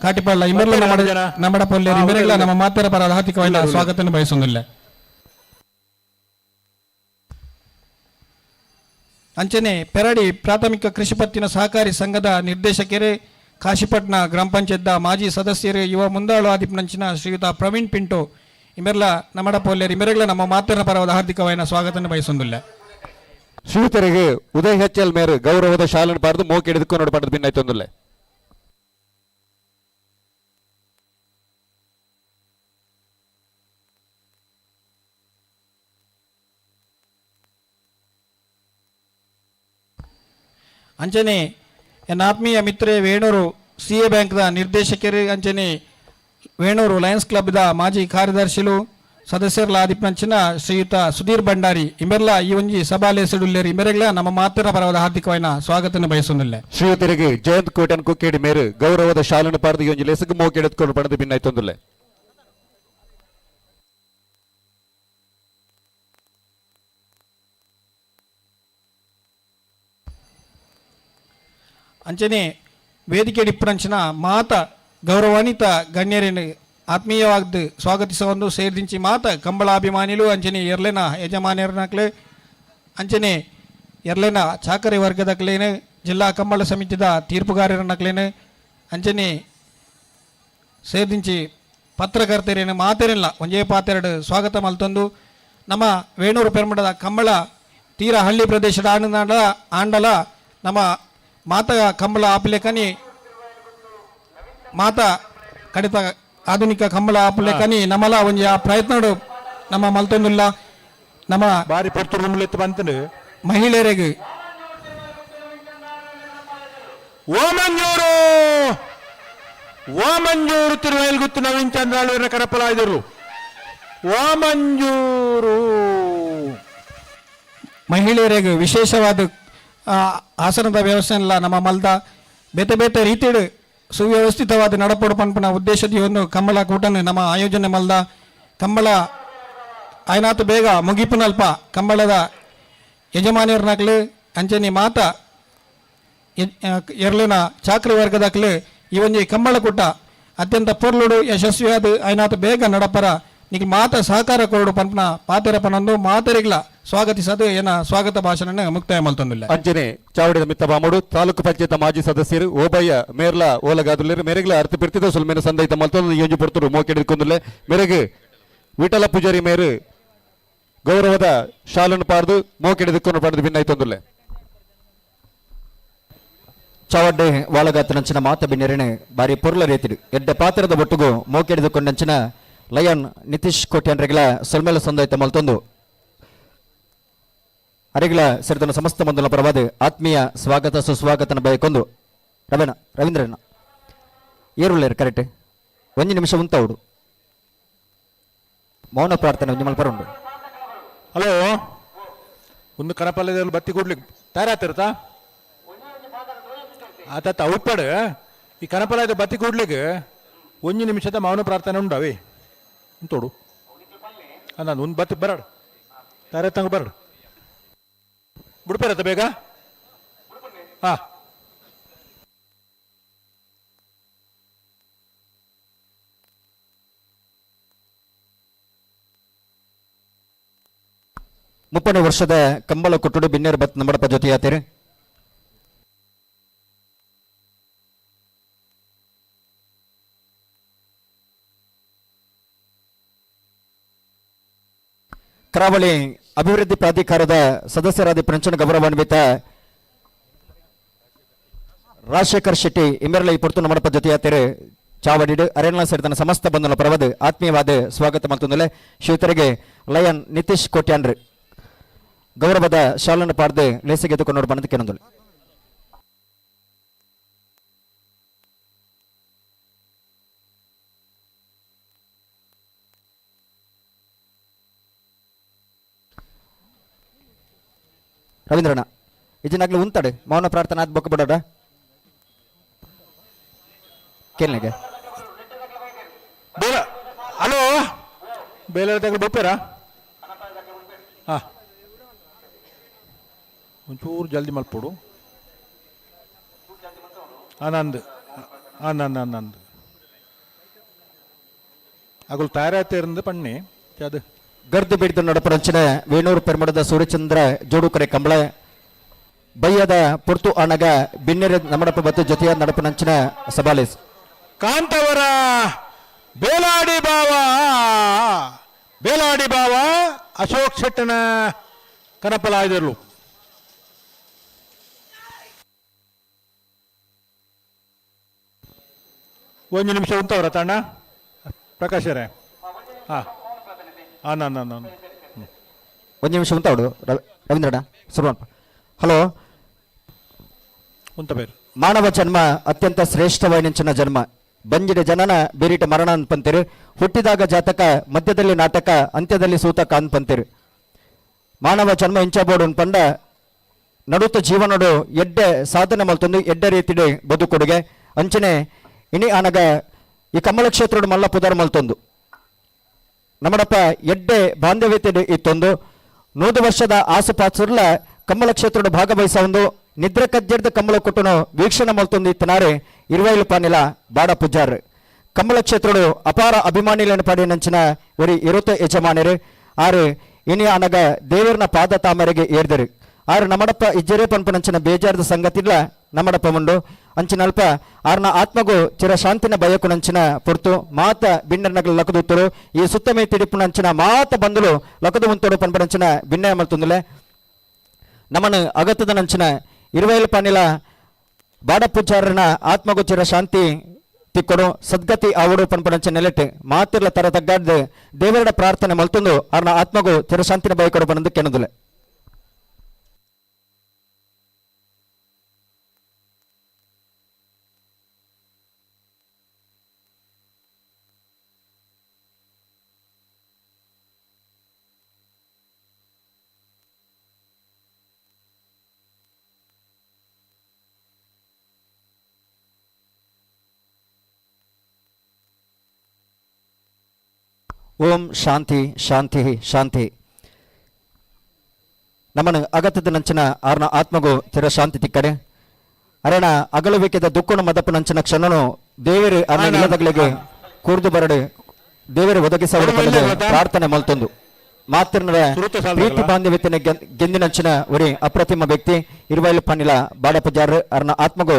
ಕಾಟಿಪಳ್ಳ ಇಮೆರ್ಲ ನಮ್ಮಡಪಲ್ಲೇರಿ ಇಮೆರೆಗ್ಲ ನಮ್ಮ ಮಾತರ ಪರ ಹಾರ್ದಿಕವಾಯಿನ ಸ್ವಾಗತನ ಬಯಸೊಂದಿಲ್ಲ. ಅಂಚನೆ ಪೆರಡಿ ಪ್ರಾಥಮಿಕ ಕೃಷಿ ಪತ್ತಿನ ಸಹಕಾರಿ ಸಂಘದ ನಿರ್ದೇಶಕರೇ ಕಾಶಿಪಟ್ನ ಗ್ರಾಮ ಪಂಚಾಯತ್ ಮಾಜಿ ಸದಸ್ಯರು ಯುವ ಮುಂದಾಳು ಆದಿಪ್ಪನಂಚಿನ ಶ್ರೀಯುತ ಪ್ರವೀಣ್ ಪಿಂಟೋ ಇಮೆರ್ಲ ನಮ್ಮಡಪಲ್ಲೇರಿ ಇಮೆರೆಗ್ಲ ನಮ್ಮ ಮಾತಿನ ಪರವಾದ ಹಾರ್ದಿಕವಾಯಿನ ಸ್ವಾಗತನ ಬಯಸೊಂದಿಲ್ಲ. ಶ್ರೀಯುತರಿಗೆ ಉದಯ್ ಎಚ್ ಎಲ್ ಮೇರು ಗೌರವದ ಶಾಲನ್ನು ಪಾರ್ದು ಮೋಕಿ ಹಿಡಿದುಕೊಂಡು ಪಡೆದು ಭಿನ್ನಾಯ್ತೊಂದಿಲ್ಲ. ಅಂಚನೆ ಎನ್ನ ಆತ್ಮೀಯ ಮಿತ್ರೆ ವೇಣೂರು ಸಿ ಎ ಬ್ಯಾಂಕ್ದ ನಿರ್ದೇಶಕರು ಅಂಚನೆ ವೇಣೂರು ಲಯನ್ಸ್ ಕ್ಲಬ್ದ ಮಾಜಿ ಕಾರ್ಯದರ್ಶಿಲು ಸದಸ್ಯರ್ಲ ಆದಿಪ್ಪನಂಚಿನ ಶ್ರೀಯುತ ಸುಧೀರ್ ಭಂಡಾರಿ ಇಮೆರ್ಲ ಈ ಒಂಜಿ ಸಭಾಲೇಸಡುಲ್ಲೇರಿ ಇಮೆರೆಗ್ಲ ನಮ್ಮ ಮಾತಿನ ಪರವಾದ ಹಾರ್ದಿಕವಾಯಿನ ಸ್ವಾಗತನ ಬಯಸೊಂದಿಲ್ಲ. ಶ್ರೀಯುತರಿಗೆ ಜಯಂತ್ ಕೋಟನ್ ಕುಕ್ಕೇಡಿ ಮೇರು ಗೌರವದ ಶಾಲನ್ನು ಪಾರ್ದು ಈ ಒಂಜಿ ಲೇಸಗ್ ಮೋಕಿ ಹಿಡಿದುಕೊಂಡು ಪಡೆದು ಭಿನ್ನಾಯ್ತೊಂದಿಲ್ಲ. ಅಂಚನೆ ವೇದಿಕೆ ಡಿಪ್ಪನಂಚಿನ ಮಾತ ಗೌರವಾನ್ವಿತ ಗಣ್ಯರೇನು ಆತ್ಮೀಯವಾದ ಸ್ವಾಗತಿಸವನ್ನು ಸೇರಿದಿಂಚಿ ಮಾತ ಕಂಬಳಾಭಿಮಾನಿಲು ಅಂಚನೆ ಎರ್ಲೆನ ಯಜಮಾನ್ಯರ್ನಕ್ಲೆ ಅಂಚನೆ ಎರ್ಲೆನ ಚಾಕರಿ ವರ್ಗದಕ್ಲೇನು ಜಿಲ್ಲಾ ಕಂಬಳ ಸಮಿತಿದ ತೀರ್ಪುಗಾರರನಕ್ಲೇನು ಅಂಚನೆ ಸೇರಿದಿಂಚಿ ಪತ್ರಕರ್ತರೇನು ಮಾತೇರಿಲ್ಲ ಒಂಜೇ ಪಾತೆರಡು ಸ್ವಾಗತ ಮಲ್ತೊಂದು ನಮ್ಮ ವೇಣೂರು ಪೆರ್ಮಡದ ಕಂಬಳ ತೀರ ಹಳ್ಳಿ ಪ್ರದೇಶದ ಆಂಡ ಆಂಡಲ ನಮ್ಮ ಮಾತ ಕಂಬಳ ಆಪಿಲೇಕನಿ ಮಾತ ಕಡಿತ ಆಧುನಿಕ ಕಂಬಳ ಆಪಿಲೇಕನಿ ನಮ್ಮಲ ಒಂಜಿ ಆ ಪ್ರಯತ್ನಡು ನಮ್ಮ ಮಲ್ತೊಂದುಲ್ಲ ನಮ್ಮ ಬಾರಿ ಪೊರ್ತುರು ಬಂತನು ಮಹಿಳೆಯರಿಗೆ ಓಮಂಜೂರು ಓಮಂಜೂರು ತಿರುವೈಲ್ಗುತ್ತು ನವೀನ್ ಚಂದ್ರಾಳುವಿನ ಕರಪಲಾಯ್ದರು ಓಮಂಜೂರು ಮಹಿಳೆಯರಿಗೆ ವಿಶೇಷವಾದ ಆಸನದ ವ್ಯವಸ್ಥೆ ಇಲ್ಲ ನಮ್ಮ ಮಲ್ದ ಬೇತೆ ಬೇತೆ ರೀತಿಡು ಸುವ್ಯವಸ್ಥಿತವಾದ ನಡಪಡು ಪನ್ಪುನ ಉದ್ದೇಶದ ಒಂದು ಕಂಬಳ ಕೂಟನ ನಮ್ಮ ಆಯೋಜನೆ ಮಲ್ದ ಕಂಬಳ ಆಯ್ನಾತು ಬೇಗ ಮುಗಿಪುನಲ್ಪ ಕಂಬಳದ ಯಜಮಾನಿಯರ್ನಾಕ್ಲು ಅಂಚನೆ ಮಾತ ಎರ್ಲಿನ ಚಾಕ್ರಿ ವರ್ಗದಾಕ್ಲು ಈ ಒಂಜಿ ಕಂಬಳ ಕೂಟ ಅತ್ಯಂತ ಪೊರ್ಲುಡು ಯಶಸ್ವಿಯಾದ ಆಯ್ನಾತು ಬೇಗ ನಡಪರ ನಿಕ್ ಮಾತ ಸಹಕಾರ ಕೊರಡು ಪನ್ಪನ ಪಾತೆರ ಪನೊಂದು ಮಾತೆರಿಗ್ಲ ಸ್ವಾಗತಿಸದು ಏನ ಸ್ವಾಗತ ಭಾಷಣ ಮುಕ್ತಾಯ ಮಲ್ತೊಂದಿಲ್ಲ. ಅಂಚನೆ ಚಾವಡಿದ ಮಿತ್ತ ಬಾಮುಡು ತಾಲೂಕು ಪಂಚಾಯತ್ ಮಾಜಿ ಸದಸ್ಯರು ಓಬಯ್ಯ ಮೇರ್ಲ ಓಲಗಾದುಲ್ಲೇರು ಮೇರೆಗ್ಲ ಅರ್ಥ ಪಿರ್ತಿದ ಸುಲ್ಮೇನ ಸಂದೈತ ಮಲ್ತೊಂದು ಯೋಜು ಪೊರ್ತುರು ಮೋಕೆಡಿಕೊಂದುಲ್ಲೆ ಮೇರೆಗೆ ವಿಠಲ ಪೂಜಾರಿ ಮೇರು ಗೌರವದ ಶಾಲನ್ನು ಪಾರ್ದು ಮೋಕೆಡಿದುಕೊಂಡು ಪಡೆದು ಭಿನ್ನಾಯ್ತೊಂದುಲ್ಲೆ. ಚಾವಡ್ಡೆ ವಾಳಗಾತನಂಚಿನ ಮಾತ ಬಿನ್ನೆರೆನೆ ಬಾರಿ ಪೊರ್ಲ ರೇತಿಡು ಎಡ್ಡ ಪಾತ್ರದ ಒಟ್ಟುಗು ಮೋಕೆಡಿದುಕೊಂಡಂಚಿನ ಲಯನ್ ನಿತೀಶ್ ಕೋಟ್ಯಾನ್ರೆಗ್ಲ ಸೊಲ್ಮೇಲ ಸಂದೈತ ಮಲ್ತೊಂದು ಅರೆಗ್ಲ ಸೇರಿದನ ಸಮಸ್ತ ಮಂದಲ ಪರವಾದ ಆತ್ಮೀಯ ಸ್ವಾಗತ ಸುಸ್ವಾಗತನ ಬಯಕೊಂದು ರವೀಣ ರವೀಂದ್ರನ ಏರುಳ್ಳೇರು ಕರೆಕ್ಟ್ ಒಂದು ನಿಮಿಷ ಉಂತೌಡು ಮೌನ ಪ್ರಾರ್ಥನೆ ಒಂಜಿ ಮಲ್ಪರ ಉಂಡು. ಹಲೋ ಒಂದು ಕನಪಲ್ಲದಲ್ಲಿ ಬತ್ತಿ ಕೊಡ್ಲಿಕ್ಕೆ ತಯಾರಾತಿರ್ತಾ ಆತ ಉಪ್ಪಡು ಈ ಕನಪಲ್ಲದ ಬತ್ತಿ ಕೂಡ್ಲಿಕ್ಕೆ ಒಂದು ನಿಮಿಷದ ಮೌನ ಪ್ರಾರ್ಥನೆ ಉಂಡವೇ ತೋಡು ನಾನು ಒಂದು ಬತ್ತಿ ಬರಡು ತಾರೆ ತಂಗ ಬರಡು ಬಿಡ್ಪಾರತ್ತ ಬೇಗ ಹಾ. ಮುಪ್ಪನೇ ವರ್ಷದ ಕಂಬಳ ಕೊಟ್ಟುಡು ಬಿನ್ನೇರು ಬತ್ ನಮ್ಮಡಪ್ಪ ಜೊತೆಯಾತೇರು. ಕರಾವಳಿ ಅಭಿವೃದ್ಧಿ ಪ್ರಾಧಿಕಾರದ ಸದಸ್ಯರಾದ ಪ್ರಂಚನ ಗೌರವಾನ್ವಿತ ರಾಜಶೇಖರ್ ಶೆಟ್ಟಿ ಇಮ್ಮೆರಲ ಈ ಪೊರ್ತು ನಮ್ಮಡಪ್ಪ ಜೊತೆಯಾತೇರು ಚಾವಡಿಡು ಅರೇನಾ ಸೇರಿದ ಸಮಸ್ತ ಬಂಧುಗಳ ಪರವಾದ ಆತ್ಮೀಯವಾದ ಸ್ವಾಗತ ಮತ್ತೊಂದಲೆ ಶ್ರೀತರಿಗೆ ಲಯನ್ ನಿತೀಶ್ ಕೋಟ್ಯಾನ್ರು ಗೌರವದ ಶಾಲನ್ನು ಪಾಡ್ದು ಲೇಸಿಗೆ ಎದ್ದುಕೊಂಡು ಬಂದ ಕೆನೊಂದು. ರವೀಂದ್ರಣ್ಣ ಇಜಿನಾಗ್ಲಿ ಉಂತಾಡು ಮೌನ ಪ್ರಾರ್ಥನಾ ಆದ್ ಬೊಕ್ಕ ಬಿಡೋಡ ಕೇಳಲಿಗೆ ಬೇಲ ಹಲೋ ಬೇಲ ತಗೊಂಡು ಬರ್ತಾರಾ ಹಾ ಒಂಚೂರು ಜಲ್ದಿ ಮಲ್ಪೋಡು ಆನಂದ್ ಆನಂದ್ ಆನಂದ್ ಅಗಲು ತಯಾರಾತಿರಂದು ಪಣ್ಣಿ ಅದು ಗರ್ದು ಬಿಡಿದು ನಡಪರಂಚಿನ ವೇಣೂರು ಪೆರ್ಮಡದ ಸೂರ್ಯಚಂದ್ರ ಜೋಡುಕರೆ ಕಂಬಳ ಬಯ್ಯದ ಪೊರ್ತು ಅಣಗ ಬಿನ್ನೆರೆ ನಮಡಪ್ಪ ಬತ್ತು ಜೊತೆಯ ನಡಪನಂಚಿನ ಸಬಾಲೇಸ್ ಕಾಂತವರ ಬೇಲಾಡಿ ಬಾವ ಬೇಲಾಡಿ ಬಾವ ಅಶೋಕ್ ಶೆಟ್ಟನ ಕನಪಲಾಯ್ದರು. ಒಂದು ನಿಮಿಷ ಉಂಟವರ ತಣ್ಣ ಪ್ರಕಾಶರೇ ಹಾ ಹಾಂ ನಾನು ನಾನು ಒಂದು ನಿಮಿಷ ಉಂಟವಡು ರವೀಂದ್ರಣ್ಣ ಸುರ್ವಣ್ಣ. ಹಲೋ ಉಂಟ ಬೇರೆ. ಮಾನವ ಜನ್ಮ ಅತ್ಯಂತ ಶ್ರೇಷ್ಠವಾಯಿನಂಚಿನ ಜನ್ಮ. ಬಂಜಿನ ಜನನ ಬೇರಿಟ ಮರಣ ಅನ್ಪಂತೀರಿ. ಹುಟ್ಟಿದಾಗ ಜಾತಕ, ಮಧ್ಯದಲ್ಲಿ ನಾಟಕ, ಅಂತ್ಯದಲ್ಲಿ ಸೂತಕ ಅನ್ಪಂತೀರಿ. ಮಾನವ ಜನ್ಮ ಇಂಚಬೋಡು ಅನ್ಪಂಡ ನಡುತ್ತ ಜೀವನಡು ಎಡ್ಡೆ ಸಾಧನೆ ಮಲ್ತೊಂದು ಎಡ್ಡೆ ರೀತಿಡೆ ಬದುಕೊಡುಗೆ ಅಂಚನೆ ಇನಿ ಆನಗ ಈ ಕಮಲ ಕ್ಷೇತ್ರಡು ಮಲ್ಲ ಪುದರ್ ಮಲ್ತೊಂದು ನಮ್ಮಡಪ್ಪ ಎಡ್ಡೆ ಬಾಂಧವ್ಯತೆ ಇತ್ತೊಂದು 100 ವರ್ಷದ ಆಸುಪಾಸುರ್ಲ ಕಮ್ಮಲ ಕ್ಷೇತ್ರಡು ಭಾಗವಹಿಸ ಒಂದು ನಿದ್ರೆ ಕಜ್ಜೆಡ್ದ ಕಮ್ಮಲ ಕೊಟ್ಟನು ವೀಕ್ಷಣೆ ಮಲ್ತೊಂದು ಇತ್ತನಾರೆ ಇರುವೈಲು ಪಾನಿಲ ಬಾಡ ಪೂಜಾರ್ ಕಮ್ಮಲ ಕ್ಷೇತ್ರಡು ಅಪಾರ ಅಭಿಮಾನಿಗಳನ್ನು ಪಡೆಯನಂಚಿನ ಒರಿ ಇರುತ್ತ ಯಜಮಾನರು ಆರು ಇನಿ ಅನಗ ದೇವರನ ಪಾದ ತಾಮರೆಗೆ ಏರ್ದರು ಆರು ನಮ್ಮಡಪ್ಪ ಇಜ್ಜರೆ ಪನ್ಪನಂಚಿನ ಬೇಜಾರದ ಸಂಗತಿಲ್ಲ ನಮ್ಮಡಪ್ಪ ಮುಂಡು ಅಂಚಿನಲ್ಪ ಆರ್ನ ಆತ್ಮಗು ಚಿರ ಶಾಂತಿನ ಬಯಕುನಂಚಿನ ಪೊರ್ತು ಮಾತ ಬಿನ್ನರ್ನಗಲು ಲಕದುತ್ತರು ಈ ಸುತ್ತಮೇ ತಿಡಿಪುನಂಚಿನ ಮಾತ ಬಂಧುಲು ಲಕದು ಉಂತೋಡು ಪನ್ಪನಂಚಿನ ಬಿನ್ನಯ ಮಲ್ತುಂದುಲೆ. ನಮ್ಮನ್ನು ಅಗತ್ಯದ ನಂಚಿನ ಇರುವೈಲ್ ಪಾನಿಲ ಬಾಡಪೂಜಾರನ ಆತ್ಮಗು ಚಿರ ಶಾಂತಿ ತಿಕ್ಕೊಡು ಸದ್ಗತಿ ಆವಡು ಪನ್ಪನಂಚಿನ ನೆಲೆಟ್ ಮಾತಿರ್ಲ ತರ ತಗ್ಗಾಡ್ದು ದೇವರ ಪ್ರಾರ್ಥನೆ ಮಲ್ತೊಂದು ಆರ್ನ ಆತ್ಮಗು ಚಿರಶಾಂತಿನ ಬಯಕೊಡು ಪನಂದು ಕೆನದುಲೆ. ಓಂ ಶಾಂತಿ ಶಾಂತಿ ಶಾಂತಿ. ನಮ್ಮನ್ನು ಅಗತ್ಯದ ನಂಚಿನ ಆರ್ನ ಆತ್ಮಗೂ ಚಿರ ಶಾಂತಿ ತಿಕ್ಕಡೆ. ಅರಣ ಅಗಲುವಿಕೆದ ದುಕ್ಕುಣ ಮದಪು ನಂಚಿನ ಕ್ಷಣನು ದೇವರು ಅರ್ಣ ಇಲ್ಲದಗಳಿಗೆ ಕೂರ್ದು ಬರಡೆ ದೇವರು ಒದಗಿಸವರು ಪ್ರಾರ್ಥನೆ ಮಲ್ತೊಂದು ಮಾತ್ರನರ ಪ್ರೀತಿ ಬಾಂಧವ್ಯತನ ಗೆಂದಿನಂಚಿನ ಒರಿ ಅಪ್ರತಿಮ ವ್ಯಕ್ತಿ ಇರುವೈಲು ಪನ್ನಿಲ ಬಾಡಪಜಾರ್ ಅರ್ನ ಆತ್ಮಗೂ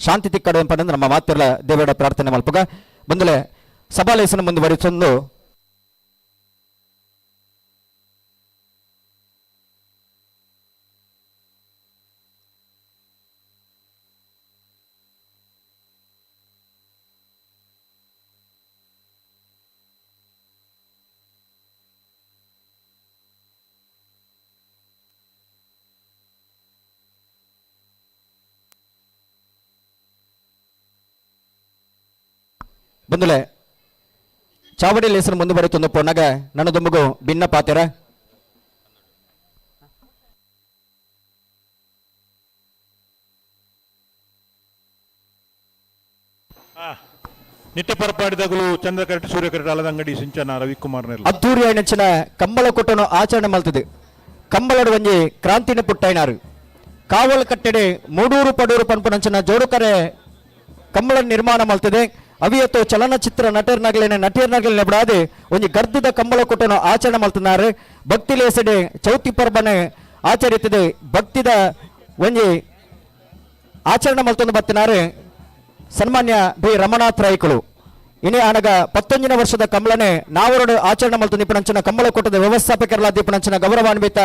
ಶಾಂತಿ ತಿಕ್ಕಡೆ ಪಂಡ ನಮ್ಮ ಮಾತಿರ್ಲ ದೇವರ ಪ್ರಾರ್ಥನೆ ಮಲ್ಪುಗ. ಬಂದಲೆ ಸಭಾಲೇಸನ ಮುಂದುವರಿಸೊಂದು ಬಂದುಲೆ ಚಾವಡಿ ಲೇಸನ ಮುಂದುವರಿತೊಂದು ಪೊನ್ನಗ ನನ್ನದೊಂಬಗು ಭಿನ್ನ ಪಾತೆರ. ನಿಟ್ಟೆ ಪರಪಾಡಿದಾಗಲೂ ಚಂದ್ರ ಕರೆಕ್ಟ್ ಸೂರ್ಯ ಕರೆಕ್ಟ್ ಅಲದಂಗಡಿ ಸಿಂಚನ ರವಿಕುಮಾರ್ ಅದ್ದೂರಿ ನೆಚ್ಚಿನ ಕಂಬಳ ಕೊಟ್ಟನು ಆಚರಣೆ ಮಲ್ತದೆ. ಕಂಬಳಡು ಒಂಜಿ ಕ್ರಾಂತಿನ ಪುಟ್ಟೈನಾರು ಕಾವಲ್ ಕಟ್ಟೆಡೆ ಮೂಡೂರು ಪಡೂರು ಪನ್ಪುನಂಚಿನ ಜೋಡುಕರೆ ಕಂಬಳ ನಿರ್ಮಾಣ ಮಲ್ತದೆ. ಅವಿಯತ್ತು ಚಲನಚಿತ್ರ ನಟರ್ನಗಲೇನೆ ನಟಿಯರ್ನಗಲೇನೆ ಬಿಡಾದೆ ಒಂಜಿ ಗರ್ದದ ಕಂಬಳ ಕೊಟ್ಟನು ಆಚರಣೆ ಮಲ್ತನಾರು. ಭಕ್ತಿ ಲೇಸಡೆ ಚೌತಿ ಪರ್ಬನೆ ಆಚರಿತದೆ. ಭಕ್ತಿದ ಒಂಜಿ ಆಚರಣೆ ಮಲ್ತೊಂದು ಬತ್ತಿನಾರು ಸನ್ಮಾನ್ಯ ಬಿ ರಮಣಾಥ್ ರೈಕುಲು. ಇನಿ ಆನಗ 19ನೇ ವರ್ಷದ ಕಂಬಳನೆ ನಾವರಡು ಆಚರಣೆ ಮಲ್ತು ನಿಪುಣಂಚಿನ ಕಂಬಳ ಕೂಟದ ವ್ಯವಸ್ಥಾಪಕರಲ್ಲ ದೀಪನಂಚಿನ ಗೌರವಾನ್ವಿತ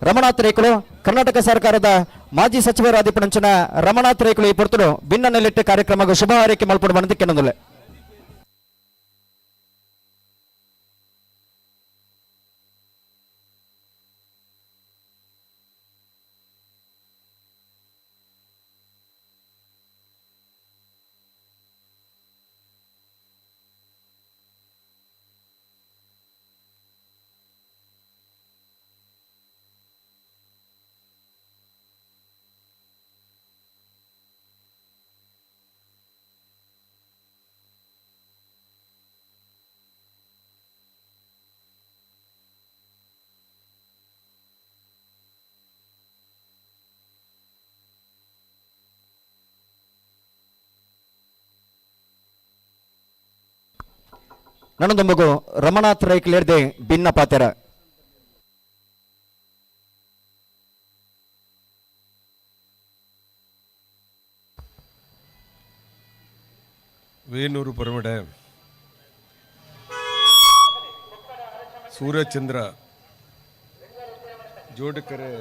ರಮಣಾಥ್ ರೇಕುಲು, ಕರ್ನಾಟಕ ಸರ್ಕಾರದ ಮಾಜಿ ಸಚಿವರಾದ ದೀಪನಂಚಿನ ರಮಣಾಥ್ ರೇಕುಲು ಈ ಪೊರ್ತುಡು ಭಿನ್ನ ನೆಲೆಟ್ಟು ಕಾರ್ಯಕ್ರಮಕ್ಕೆ ಶುಭ ಹಾರೈಕೆ ಮಲ್ಪಡು ಬಂದು ಕೆನದುಲೆ. ನನ್ನದೊಂಬಗು ರಮಣಾಥ್ ರೈಕ್ಲೇರ್ದೆ ಭಿನ್ನ ಪಾತೆರ. ವೇಣೂರು ಪರಮಡೆ ಸೂರ್ಯಚಂದ್ರ ಜೋಡಕರೆ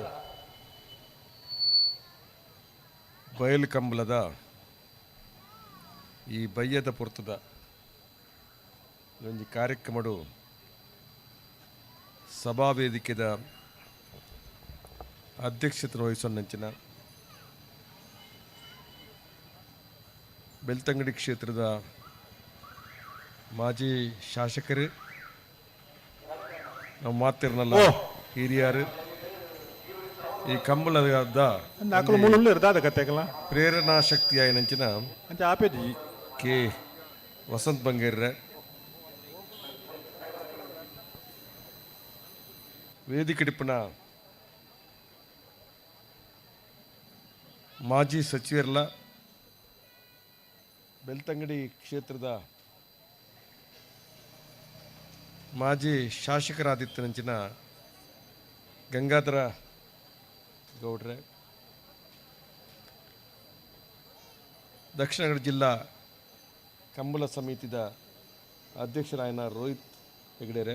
ಬಯಲು ಕಂಬಳದ ಈ ಬಯ್ಯದ ಪೊರ್ತದ ಒಂಜಿ ಕಾರ್ಯಕ್ರಮಡು ಸಭಾವೇದಿಕೆದ ಅಧ್ಯಕ್ಷತೆ ವಹಿಸೊನ್ನಂಚಿನ ಬೆಳ್ತಂಗಡಿ ಕ್ಷೇತ್ರದ ಮಾಜಿ ಶಾಸಕರು ನಮ್ಮ ಮಾತಿರ್ನಲ್ಲ ಹಿರಿಯರು ಈ ಕಂಬಳದ ಪ್ರೇರಣಾ ಶಕ್ತಿಯಾಯಿನಂಚಿನ ಕೆ ವಸಂತ್ ಬಂಗೇರ್ರೆ ವೇದಿಕೆಡಿಪ್ಪನ ಮಾಜಿ ಸಚಿವರಲ್ಲ ಬೆಳ್ತಂಗಡಿ ಕ್ಷೇತ್ರದ ಮಾಜಿ ಶಾಸಕರಾದಿತ್ತನಂಚಿನ ಗಂಗಾಧರ ಗೌಡ್ರೆ, ದಕ್ಷಿಣ ಕನ್ನಡ ಜಿಲ್ಲಾ ಕಂಬಳ ಸಮಿತಿದ ಅಧ್ಯಕ್ಷರಾಯನ ರೋಹಿತ್ ಹೆಗ್ಡೆರೆ,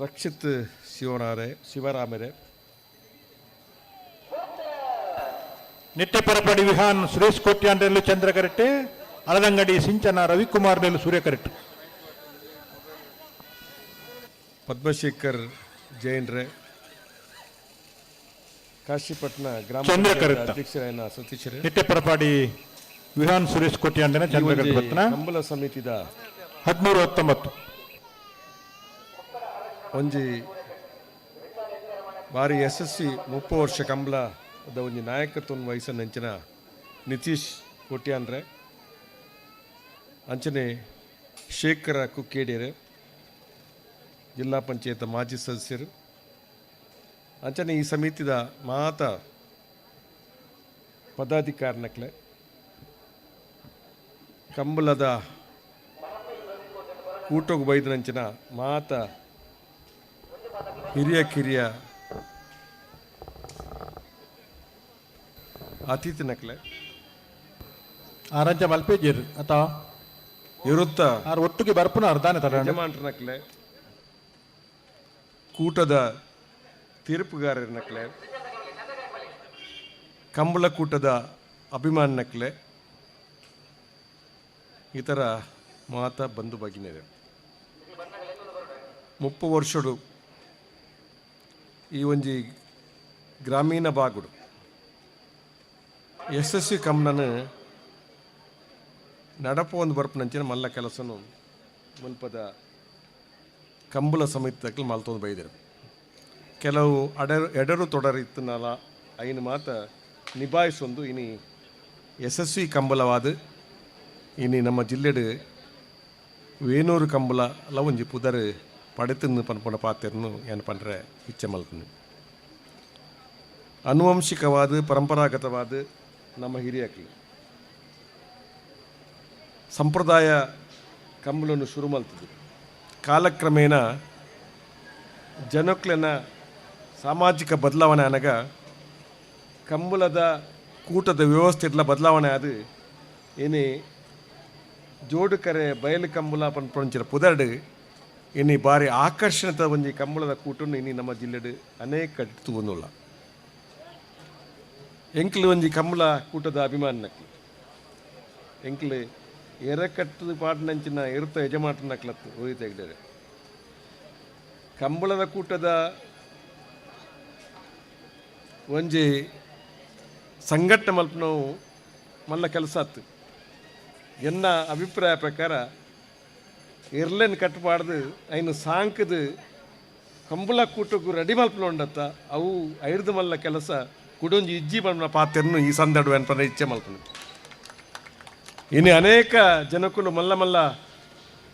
ರಕ್ಷಿತ್ ಶಿವನಾರೆ ಶಿವರಾಮರೆ, ನಿಟ್ಟೆಪರಪಡಿ ವಿಹಾನ್ ಸುರೇಶ್ ಕೋಟ್ಯಾನ್ ಚಂದ್ರ ಕರೆಕ್ಟ್, ಅಲದಂಗಡಿ ಸಿಂಚನ ರವಿಕುಮಾರ್ ನೆಲ್ಲು ಸೂರ್ಯ ಕರೆಕ್ಟ್. ಪದ್ಮಶೇಖರ್ ಜೈನ್ರೆ, ಕಾಶಿಪಟ್ನ ಗ್ರಾಮ ಚಂದ್ರ ಪಂಚಾಯತ್ ಕರೆಕ್ಟ್. ಅಧ್ಯಕ್ಷರಾಯನ ಸತೀಶರೇ, ನಿಟ್ಟೆಪರಪಾಡಿ ವಿಹಾನ್ ಸುರೇಶ್ ಕೋಟ್ಯಾನ್ ಚಂದ್ರ ಈ ಒಂಜಿ ಕರೆಕ್ಟ್. ಕಂಬಳ ಸಮಿತಿದ 13-19. ಒಂಜಿ ಬಾರಿ ಯಶಸ್ವಿ 30 ವರ್ಷ ಕಂಬಳದ ಒಂಜಿ ನಾಯಕತ್ವ ವಹಿಸಿದ ನಿತೀಶ್ ಕೋಟ್ಯಾನ್ರೆ, ಅಂಚನೆ ಶೇಖರ ಕುಕ್ಕೇಡಿಯರೆ, ಜಿಲ್ಲಾ ಪಂಚಾಯತ್ ಮಾಜಿ ಸದಸ್ಯರು, ಅಂಚನೆ ಈ ಸಮಿತಿದ ಮಾತ ಪದಾಧಿಕಾರಿನಕ್ಲೆ, ಕಂಬಳದ ಕೂಟೋಗು ಬೈದನಂಚಿನ ಮಾತ ಹಿರಿಯ ಕಿರಿಯ ಅತಿಥಿನಕ್ಲೆ, ಆರಂಚ ಮಲ್ಪೇಜಿರ್ ಅಥವಾ ಇರುತ್ತ ಆರ್ ಒಟ್ಟಿಗೆ ಬರ್ಪುನ ಅರ್ಧಾನೆ ತರ ಯಜಮಾನ್ರನಕ್ಲೆ, ಕೂಟದ ತೀರ್ಪುಗಾರರನಕ್ಲೆ, ಕಂಬಳ ಕೂಟದ ಅಭಿಮಾನನಕ್ಲೆ, ಇತರ ಮಾತ ಬಂಧು ಬಗಿನಿದೆ. 30 ವರ್ಷಡು ಈ ಒಂಜಿ ಗ್ರಾಮೀಣ ಬಾಗುಡು ಯಶಸ್ವಿ ಕಮ್ನನು ನಡಪ ಒಂದು ಬರ್ಪುನಂಚಿನ ಮಲ್ಲ ಕೆಲಸನು ಮುಲ್ಪದ ಕಂಬಳ ಸಮಿತಿದಕ್ಲು ಮಲ್ತೊಂದು ಬೈದರು. ಕೆಲವು ಎಡರು ತೊಡರು ಇತ್ತನಲ್ಲ ಐನು ಮಾತ ನಿಭಾಯಿಸೊಂದು ಇನಿ ಯಶಸ್ವಿ ಕಂಬಳವಾದ ಇನಿ ನಮ್ಮ ಜಿಲ್ಲೆಡು ವೇಣೂರು ಕಂಬಳ ಅಲ್ಲ ಒಂಜಿ ಪುದರ್ ಪಡೆತನ್ನು ಪನ್ಪುನ ಪಾತೆರ್ನು ಏನು ಪಂಡ್ರೆ ಇಚ್ಛೆ ಮಲ್ಪನು. ಅನುವಂಶಿಕವಾದ ಪರಂಪರಾಗತವಾದ ನಮ್ಮ ಹಿರಿಯಕ್ಲು ಸಂಪ್ರದಾಯ ಕಂಬಳನ್ನು ಶುರು ಮಲ್ತದ್ದು. ಕಾಲಕ್ರಮೇಣ ಜನಕ್ಲೆನ ಸಾಮಾಜಿಕ ಬದಲಾವಣೆ ಅನಗ ಕಂಬಳದ ಕೂಟದ ವ್ಯವಸ್ಥೆ ಇಡ್ಲ ಬದಲಾವಣೆ ಅದು ಏನೇ ಜೋಡುಕರೆ ಬಯಲು ಕಂಬಳ ಪನ್ಪುನಂಚಿನ ಪುದರ್ಡು ಇನಿ ಬಾರಿ ಆಕರ್ಷಣದ ಒಂಜಿ ಕಂಬಳದ ಕೂಟನು ಇನಿ ನಮ್ಮ ಜಿಲ್ಲೆಡು ಅನೇಕ ತೂವೊಂದುಲ್ಲ. ಎಂಕ್ಲು ಒಂಜಿ ಕಂಬಳ ಕೂಟದ ಅಭಿಮಾನಕ್ಲು ಎಂಕ್ಲು ಎರಕಟ್ಟು ಪಾಡ್ನಂಚಿನ ಎರುತ ಯಜಮಾಟನಕ್ಲತ್ತು ರೋಹಿತ್ ಹೆಗ್ಡೆರೆ. ಕಂಬಳದ ಕೂಟದ ಒಂಜಿ ಸಂಘಟನೆ ಮಲ್ಪನವು ಮಲ್ಲ ಕೆಲಸ ಆತು. ಎನ್ನ ಅಭಿಪ್ರಾಯ ಪ್ರಕಾರ ಎರ್ಲೆನ್ ಕಟ್ಟಬಾರ್ದು ಐನು ಸಾಂಕದು ಕಂಬಳ ಕೂಟಕ್ಕೂ ರೆಡಿ ಮಲ್ಪನ ಉಂಡತ್ತ ಅವು ಐರ್ದು ಮಲ್ಲ ಕೆಲಸ ಕುಡೊಂಜಿ ಇಜ್ಜಿ ಬಣ್ಣ ಪಾತೆರ್ನು ಈ ಸಂದರ್ಭ ಅನ್ಪನ ಇಚ್ಛೆ ಮಲ್ಪನು. ಇನ್ನು ಅನೇಕ ಜನಕ್ಕೂ ಮಲ್ಲ ಮಲ್ಲ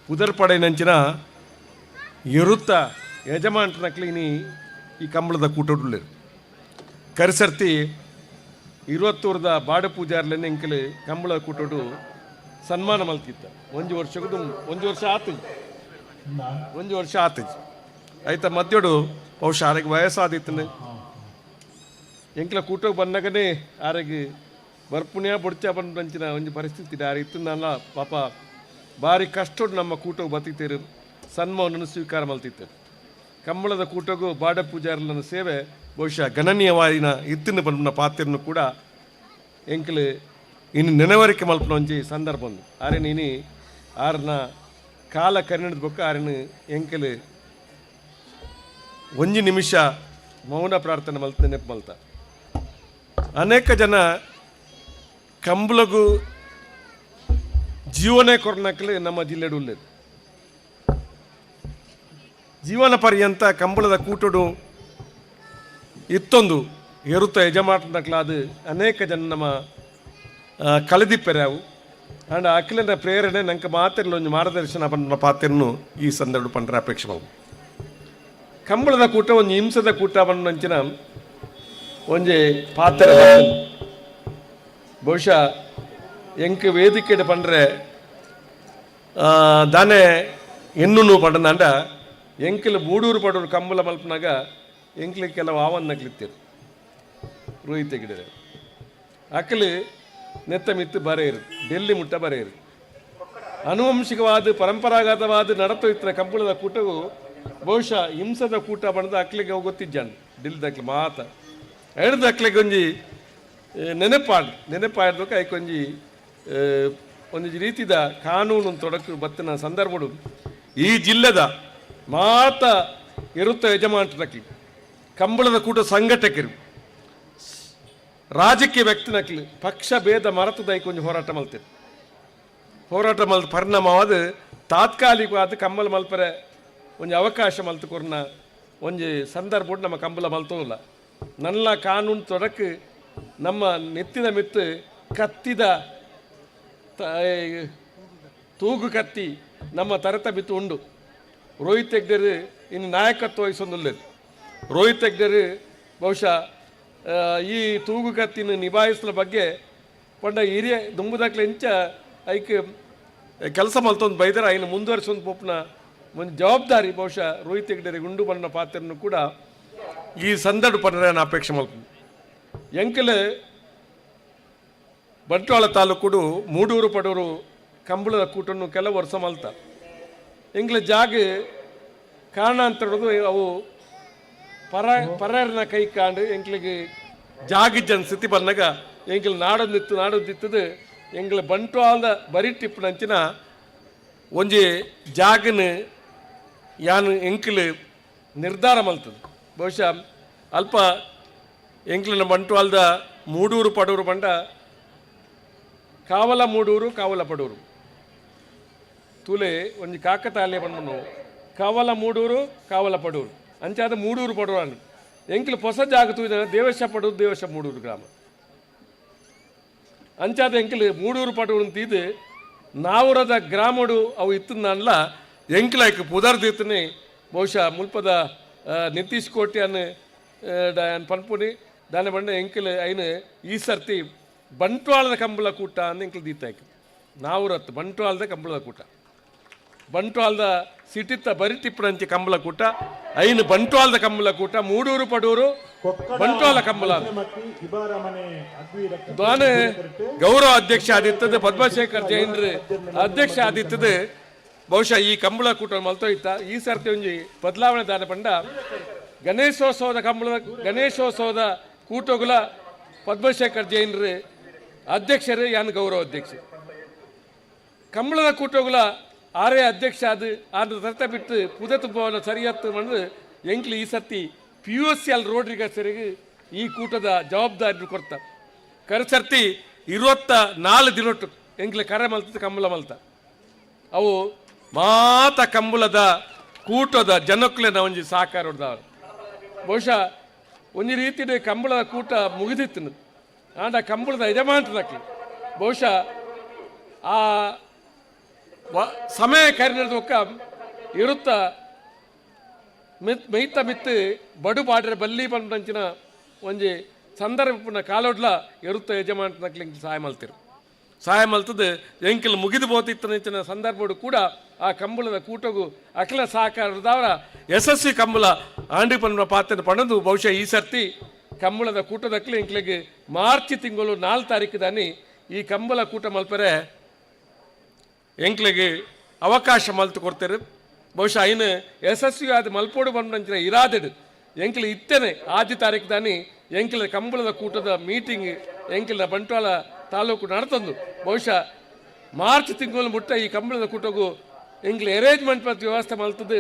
ಪುದರ್ ಪಡೆಯಿನಂಚಿನ ಎರುತ್ತ ಯಜಮಾನ್ರನಕ್ಲಿ ಇನಿ ಈ ಕಂಬಳದ ಕೂಟಡುಳ್ಳೇರು. ಕರಿಸರ್ತಿ ಇರುವತ್ತೂರದ ಬಾಡ ಪೂಜಾರ್ಲೆನೆ ಎಂಕಲು ಕಂಬಳ ಕೂಟಡು ಸನ್ಮಾನ ಮಲ್ತಿತ್ತ. ಒಂಜಿ ವರ್ಷಕ್ಕೂ ಒಂಜಿ ವರ್ಷ ಆತು, ಒಂಜಿ ವರ್ಷ ಆತು ಆಯ್ತಾ ಮಧ್ಯೋಡು ಬಹುಶಃ ಆರೆಗೆ ವಯಸ್ಸಾದಿತ್ತನೆ ಎಂಕ್ಲ ಕೂಟಕ್ಕೆ ಬಂದಾಗನೇ ಆರೆಗೆ ಬರ್ಪುಣ್ಯ ಬೊಡ್ಚ ಬಂದಂಚಿನ ಒಂಜಿ ಪರಿಸ್ಥಿತಿ ಆರೆ ಇತ್ತಲ್ಲ ಪಾಪ ಭಾರಿ ಕಷ್ಟೋಡು ನಮ್ಮ ಕೂಟಕ್ಕೆ ಬತ್ತಿತ್ತೇರು ಸನ್ಮಾನವನ್ನು ಸ್ವೀಕಾರ ಮಲ್ತಿತ್ತೇರು. ಕಂಬಳದ ಕೂಟಗೂ ಬಾಡ ಪೂಜಾರಲನ ಸೇವೆ ಬಹುಶಃ ಗಣನೀಯವಾಯಿನ ಇತ್ತಿನ ಬಂದ ಪಾತ್ರನು ಕೂಡ ಎಂಕ್ಲು ಇನ್ನು ನೆನವರಿಕೆ ಮಲ್ಪನ ಒಂಜಿ ಸಂದರ್ಭ ಒಂದು ಆರೆನ ಇನಿ ಆರನ ಕಾಲ ಕರಿನದ ಬೊಕ್ಕ ಆರೆನ ಎಂಕಲು ಒಂಜಿ ನಿಮಿಷ ಮೌನ ಪ್ರಾರ್ಥನೆ ಮಲ್ತ ನೆನಪು ಮಲ್ತ. ಅನೇಕ ಜನ ಕಂಬಳಗೂ ಜೀವನೇ ಕೊರ್ನಕ್ಲು ನಮ್ಮ ಜಿಲ್ಲೆಡು ಉಳ್ಳೇದು. ಜೀವನ ಪರ್ಯಂತ ಕಂಬಳದ ಕೂಟಡು ಇತ್ತೊಂದು ಎರುತ್ತ ಯಜಮಾಟನಕ್ಲಾದ ಅನೇಕ ಜನ ನಮ್ಮ ಕಳೆದಿಪ್ಪೆರಾವು. ಆಂಡ ಅಖಿಲನ ಪ್ರೇರಣೆ ನಂಗೆ ಮಾತಿರಲು ಒಂಜಿ ಮಾರ್ಗದರ್ಶನ ಪಂಡ ಪಾತ್ರನು ಈ ಸಂದರ್ಭ ಪಂಡ್ರೆ ಅಪೇಕ್ಷೆ ಮಲ್ಪು. ಕಂಬಳದ ಕೂಟ ಒಂಜಿ ಹಿಂಸದ ಕೂಟ ಪಂಚಿನ ಒಂಜಿ ಪಾತ್ರ ಬಹುಶಃ ಎಂಕ್ ವೇದಿಕೆಡ್ ಪಂಡ್ರೆ ದಾನೆ ಎನ್ನುನು ಪಂಡಂಡ ಎಂಕಲ್ ಬೂಡೂರು ಪಡೂರು ಕಂಬಳ ಮಲ್ಪನಾಗ ಎಂಕ್ಲಿಗೆ ಕೆಲವು ಆವನ್ನಕ್ಲಿತ್ತೀರು ರೋಹಿತ್ ಹೆಗ್ಡೆರೆ. ಅಕಲು ನೆತ್ತ ಮಿತ್ತು ಬರೆಯರು, ಡೆಲ್ಲಿ ಮುಟ್ಟ ಬರೆಯರು. ಅನುವಂಶಿಕವಾದ ಪರಂಪರಾಗತವಾದ ನಡತು ಇತ್ತಿನ ಕಂಬಳದ ಕೂಟವು ಬಹುಶಃ ಹಿಂಸದ ಕೂಟ ಬಂದ ಅಕ್ಲಿಗೆ ಗೊತ್ತಿಜ್ಜಾನು ಡೆಲ್ಲಿದ ಅಕ್ಲೆ ಮಾತ ಎಡ್ದ ಅಕ್ಲಿಗೆ ಒಂಜಿ ನೆನಪಾಡ್ ನೆನಪಾಡ್ಬೇಕು. ಐಕೊಂಜಿ ಒಂಜಿ ರೀತಿದ ಕಾನೂನು ತೊಡಕು ಬತ್ತಿನ ಸಂದರ್ಭಡು ಈ ಜಿಲ್ಲೆದ ಮಾತ ಇರುತ್ತ ಯಜಮಾನಕ್ಲಿ, ಕಂಬಳದ ಕೂಟ ಸಂಘಟಕರು, ರಾಜಕೀಯ ವ್ಯಕ್ತಿನಕ್ಲಿ ಪಕ್ಷ ಭೇದ ಮರೆತದ ಐಕೊಂಜಿ ಹೋರಾಟ ಮಲ್ತೇವೆ. ಹೋರಾಟ ಮಲ್ತ ಪರಿಣಾಮವಾದ ತಾತ್ಕಾಲಿಕವಾದ ಕಂಬಳ ಮಲ್ಪರೆ ಒಂಜಿ ಅವಕಾಶ ಮಲ್ತು ಕೊರ್ನ ಒಂಜಿ ಸಂದರ್ಭ ನಮ್ಮ ಕಂಬಳ ಮಲ್ತೋಲ್ಲ. ನನ್ನ ಕಾನೂನು ತೊಡಕು ನಮ್ಮ ನೆತ್ತಿನ ಮಿತ್ತು ಕತ್ತಿದ ತೂಗು ಕತ್ತಿ ನಮ್ಮ ತರತ ಬಿತ್ತು ಉಂಡು. ರೋಹಿತ್ ಹೆಗ್ಡೆರು ಇನ್ನು ನಾಯಕತ್ವ ವಹಿಸೊಂದುಲ್ಲೆರ್. ರೋಹಿತ್ ಹೆಗ್ಡೆರು ಬಹುಶಃ ಈ ತೂಗು ಕತ್ತಿನ ನಿಭಾಯಿಸಿದ ಬಗ್ಗೆ ಪಂಡ ಹಿರಿಯ ದುಂಬುದಾಕ್ಲೆ ಇಂಚ ಐಕ್ ಕೆಲಸ ಮಲ್ತೊಂದು ಬೈದರೆ ಐನ ಮುಂದುವರಿಸೊಂದು ಪೋಪ್ನ ಒಂದು ಜವಾಬ್ದಾರಿ ಬಹುಶಃ ರೋಹಿತ್ ಹೆಗ್ಡೆರಿಗೆ ಉಂಡು ಬಣ್ಣ ಪಾತ್ರನು ಕೂಡ ಈ ಸಂದರ್ಭ ಪಂಡ್ರೆ ಅಪೇಕ್ಷೆ ಮಲ್ಪು. ಎಂಕಲ್ ಬಂಟ್ವಾಳ ತಾಲೂಕುಡು ಮೂಡೂರು ಪಡೂರು ಕಂಬಳದ ಕೂಟನ್ನು ಕೆಲವು ವರ್ಷ ಮಲ್ತ ಎಂಗ್ಲ ಜಾಗ ಕಾರಣಾಂತರದು ಅವು ಪರರ್ನ ಕೈ ಕಾಂಡು ಎಂಕ್ಲಿಗೆ ಜಾಗ ಸ್ಥಿತಿ ಬಂದಾಗ ಎಂಕ್ಲ ನಾಡೊಂದಿತ್ತು ನಾಡೊಂದಿತ್ತದು ಎಂಗ್ಲ ಬಂಟ್ವಾಳದ ಬರಿ ಟಿಪ್ಪುನಂಚಿನ ಒಂಜಿ ಜಾಗನ ಯಾನು ಎಂಕ್ಲು ನಿರ್ಧಾರ ಮಲ್ತದೆ. ಬಹುಶಃ ಅಲ್ಪ ಎಂಕ್ಲಿನ ಬಂಟ್ವಾಳದ ಮೂಡೂರು ಪಡೂರು ಬಂಡ ಕಾವಲ ಮೂಡೂರು ಕಾವಲ ಪಡೂರು ತೂಲೆ ಒಂಜಿ ಕಾಕತಾಲೆ ಬಂದ್ಮನು ಕಾವಲ ಮೂಡೂರು ಕಾವಲ ಪಡೂರು ಅಂಚಾದ ಮೂಡೂರು ಪಡೂರು ಅನ್ನು ಎಂಕ್ಲು ಹೊಸ ಜಾಗ ತೂದ ದೇವಶ ಪಡೂರು ದೇವಶ ಮೂಡೂರು ಗ್ರಾಮ ಅಂಚಾದ ಎಂಕ್ಲು ಮೂಡೂರು ಪಡೂರು ಅಂತಿದ್ದು ನಾವುರದ ಗ್ರಾಮಡು ಅವು ಇತ್ತನ್ನಲ್ಲ ಎಂಕ್ಲಾಯ್ಕ್ ಪುದರ್ದಿತ್ತನೆ ಬಹುಶಃ ಮುಲ್ಪದ ನಿತೀಶ್ ಕೋಟ್ಯಾನ್ ಪನ್ಪುನಿ ದಾನೆ ಬಂಡ ಎಂಕಲ್ ಐನು ಈ ಸರ್ತಿ ಬಂಟ್ವಾಳದ ಕಂಬಳ ಕೂಟ ಅಂದ್ ಎಂಕಲ್ ದೀತಾಯ್ಕು ನಾವುರತ್ತು ಬಂಟ್ವಾಳದ ಕಂಬಳದ ಕೂಟ ಬಂಟ್ವಾಳದ ಸಿಟಿತ್ತ ಬರಿಟಿಪ್ಪುನಂಚಿ ಕಂಬಳ ಕೂಟ ಐನು ಬಂಟ್ವಾಳದ ಕಂಬಳ ಕೂಟ ಮೂಡೂರು ಪಡೂರು ಬಂಟ್ವಾಳ ಕಂಬಳ ದಾನೆ ಗೌರವ ಅಧ್ಯಕ್ಷ ಆದಿತ್ತದ ಪದ್ಮಶೇಖರ್ ಜೈನ್ರು ಅಧ್ಯಕ್ಷ ಆದಿತ್ತದ. ಬಹುಶಃ ಈ ಕಂಬಳ ಕೂಟ ಮಲ್ತೋಯ್ತ ಈ ಸರ್ತಿ ಒಂಜಿ ಬದಲಾವಣೆ ದಾನ ಪಂಡ ಗಣೇಶೋತ್ಸವದ ಕಂಬಳದ ಗಣೇಶೋತ್ಸವದ ಕೂಟಗುಲ ಪದ್ಮಶೇಖರ್ ಜೈನ್ರು ಅಧ್ಯಕ್ಷರು ಯಾನ್ ಗೌರವ ಅಧ್ಯಕ್ಷ ಕಂಬಳದ ಕೂಟಗುಲ ಆರೇ ಅಧ್ಯಕ್ಷ ಅದು ಆದ ತರ್ತ ಬಿಟ್ಟು ಪುದೆ ತುಂಬವನ್ನು ಸರಿಯತ್ತು ಬಂದು ಎಂಕ್ಲು ಈ ಸರ್ತಿ PUSL ರೋಡ್ರಿಗಸರಿಗೆ ಈ ಕೂಟದ ಜವಾಬ್ದಾರಿ ಕೊಡ್ತ ಕರೆ ಸರ್ತಿ 24 ದಿನೊಟ್ಟು ಎಂಕ್ಲೆ ಕರೆ ಮಲ್ತದ ಕಂಬಳ ಮಲ್ತ ಅವು ಮಾತ ಕಂಬಳದ ಕೂಟದ ಜನಕ್ಲೆನ ಒಂಜಿ ಸಹಕಾರ ಹೊಡ್ದವ್ರು. ಬಹುಶಃ ಒಂಜಿ ರೀತಿಯ ಕಂಬಳದ ಕೂಟ ಮುಗಿದಿತ್ತು ಆಂಡ ಕಂಬಳದ ಯಜಮಾನದಕ್ಕೆ ಬಹುಶಃ ಆ ಸಮಯ ಕರಿನದೊಕ್ಕ ಇರುತ್ತ ಮೆಯ್ತ ಮಿತ್ತು ಬಡು ಪಾಡ್ರೆ ಬಲ್ಲಿ ಪಂಚಿನ ಒಂಜಿ ಸಂದರ್ಭ ಕಾಲೊಡ್ಲ ಇರುತ್ತ ಯಜಮಾನಕ್ಲೆ ಸಹಾಯ ಮಲ್ತಿರು ಸಹಾಯ ಮಲ್ತದ ಎಂಕಿಲ್ ಮುಗಿದು ಬೋತಿತ್ತನ ಸಂದರ್ಭಡು ಕೂಡ ಆ ಕಂಬಳದ ಕೂಟಗೂ ಅಖಿಲ ಸಹಕಾರದವರ ಯಶಸ್ವಿ ಕಂಬಳ ಆಂಡಿ ಪನ್ನುವ ಪಾತ್ರ ಪಣದು ಬಹುಶಃ ಈ ಸರ್ತಿ ಕಂಬಳದ ಕೂಟದಕ್ಲೆ ಎಂಕ್ಲಿಗೆ ಮಾರ್ಚ್ ತಿಂಗಳು 4 ತಾರೀಕು ದಾನಿ ಈ ಕಂಬಳ ಕೂಟ ಮಲ್ಪರೆ ಎಂಕ್ಲಿಗೆ ಅವಕಾಶ ಮಲ್ತು ಕೊಡ್ತಾರೆ. ಬಹುಶಃ ಐನು ಯಶಸ್ವಿ ಆದ ಮಲ್ಪೋಡು ಬಂದಂಚಿನ ಇರಾದೆಡು ಎಂಕ್ಲ ಇತ್ತೇನೆ 6 ತಾರೀಕು ದಾನಿ ಎಂಕ್ಲ ಕಂಬಳದ ಕೂಟದ ಮೀಟಿಂಗ್ ಎಂಕ್ಲ ಬಂಟ್ವಾಳ ತಾಲೂಕು ನಡತಂದು ಬಹುಶಃ ಮಾರ್ಚ್ ತಿಂಗಳು ಮುಟ್ಟ ಈ ಕಂಬಳದ ಕೂಟಗೂ ಎಂಕ್ಲ ಅರೇಂಜ್ಮೆಂಟ್ ಮತ್ತು ವ್ಯವಸ್ಥೆ ಮಲ್ತದ್ದು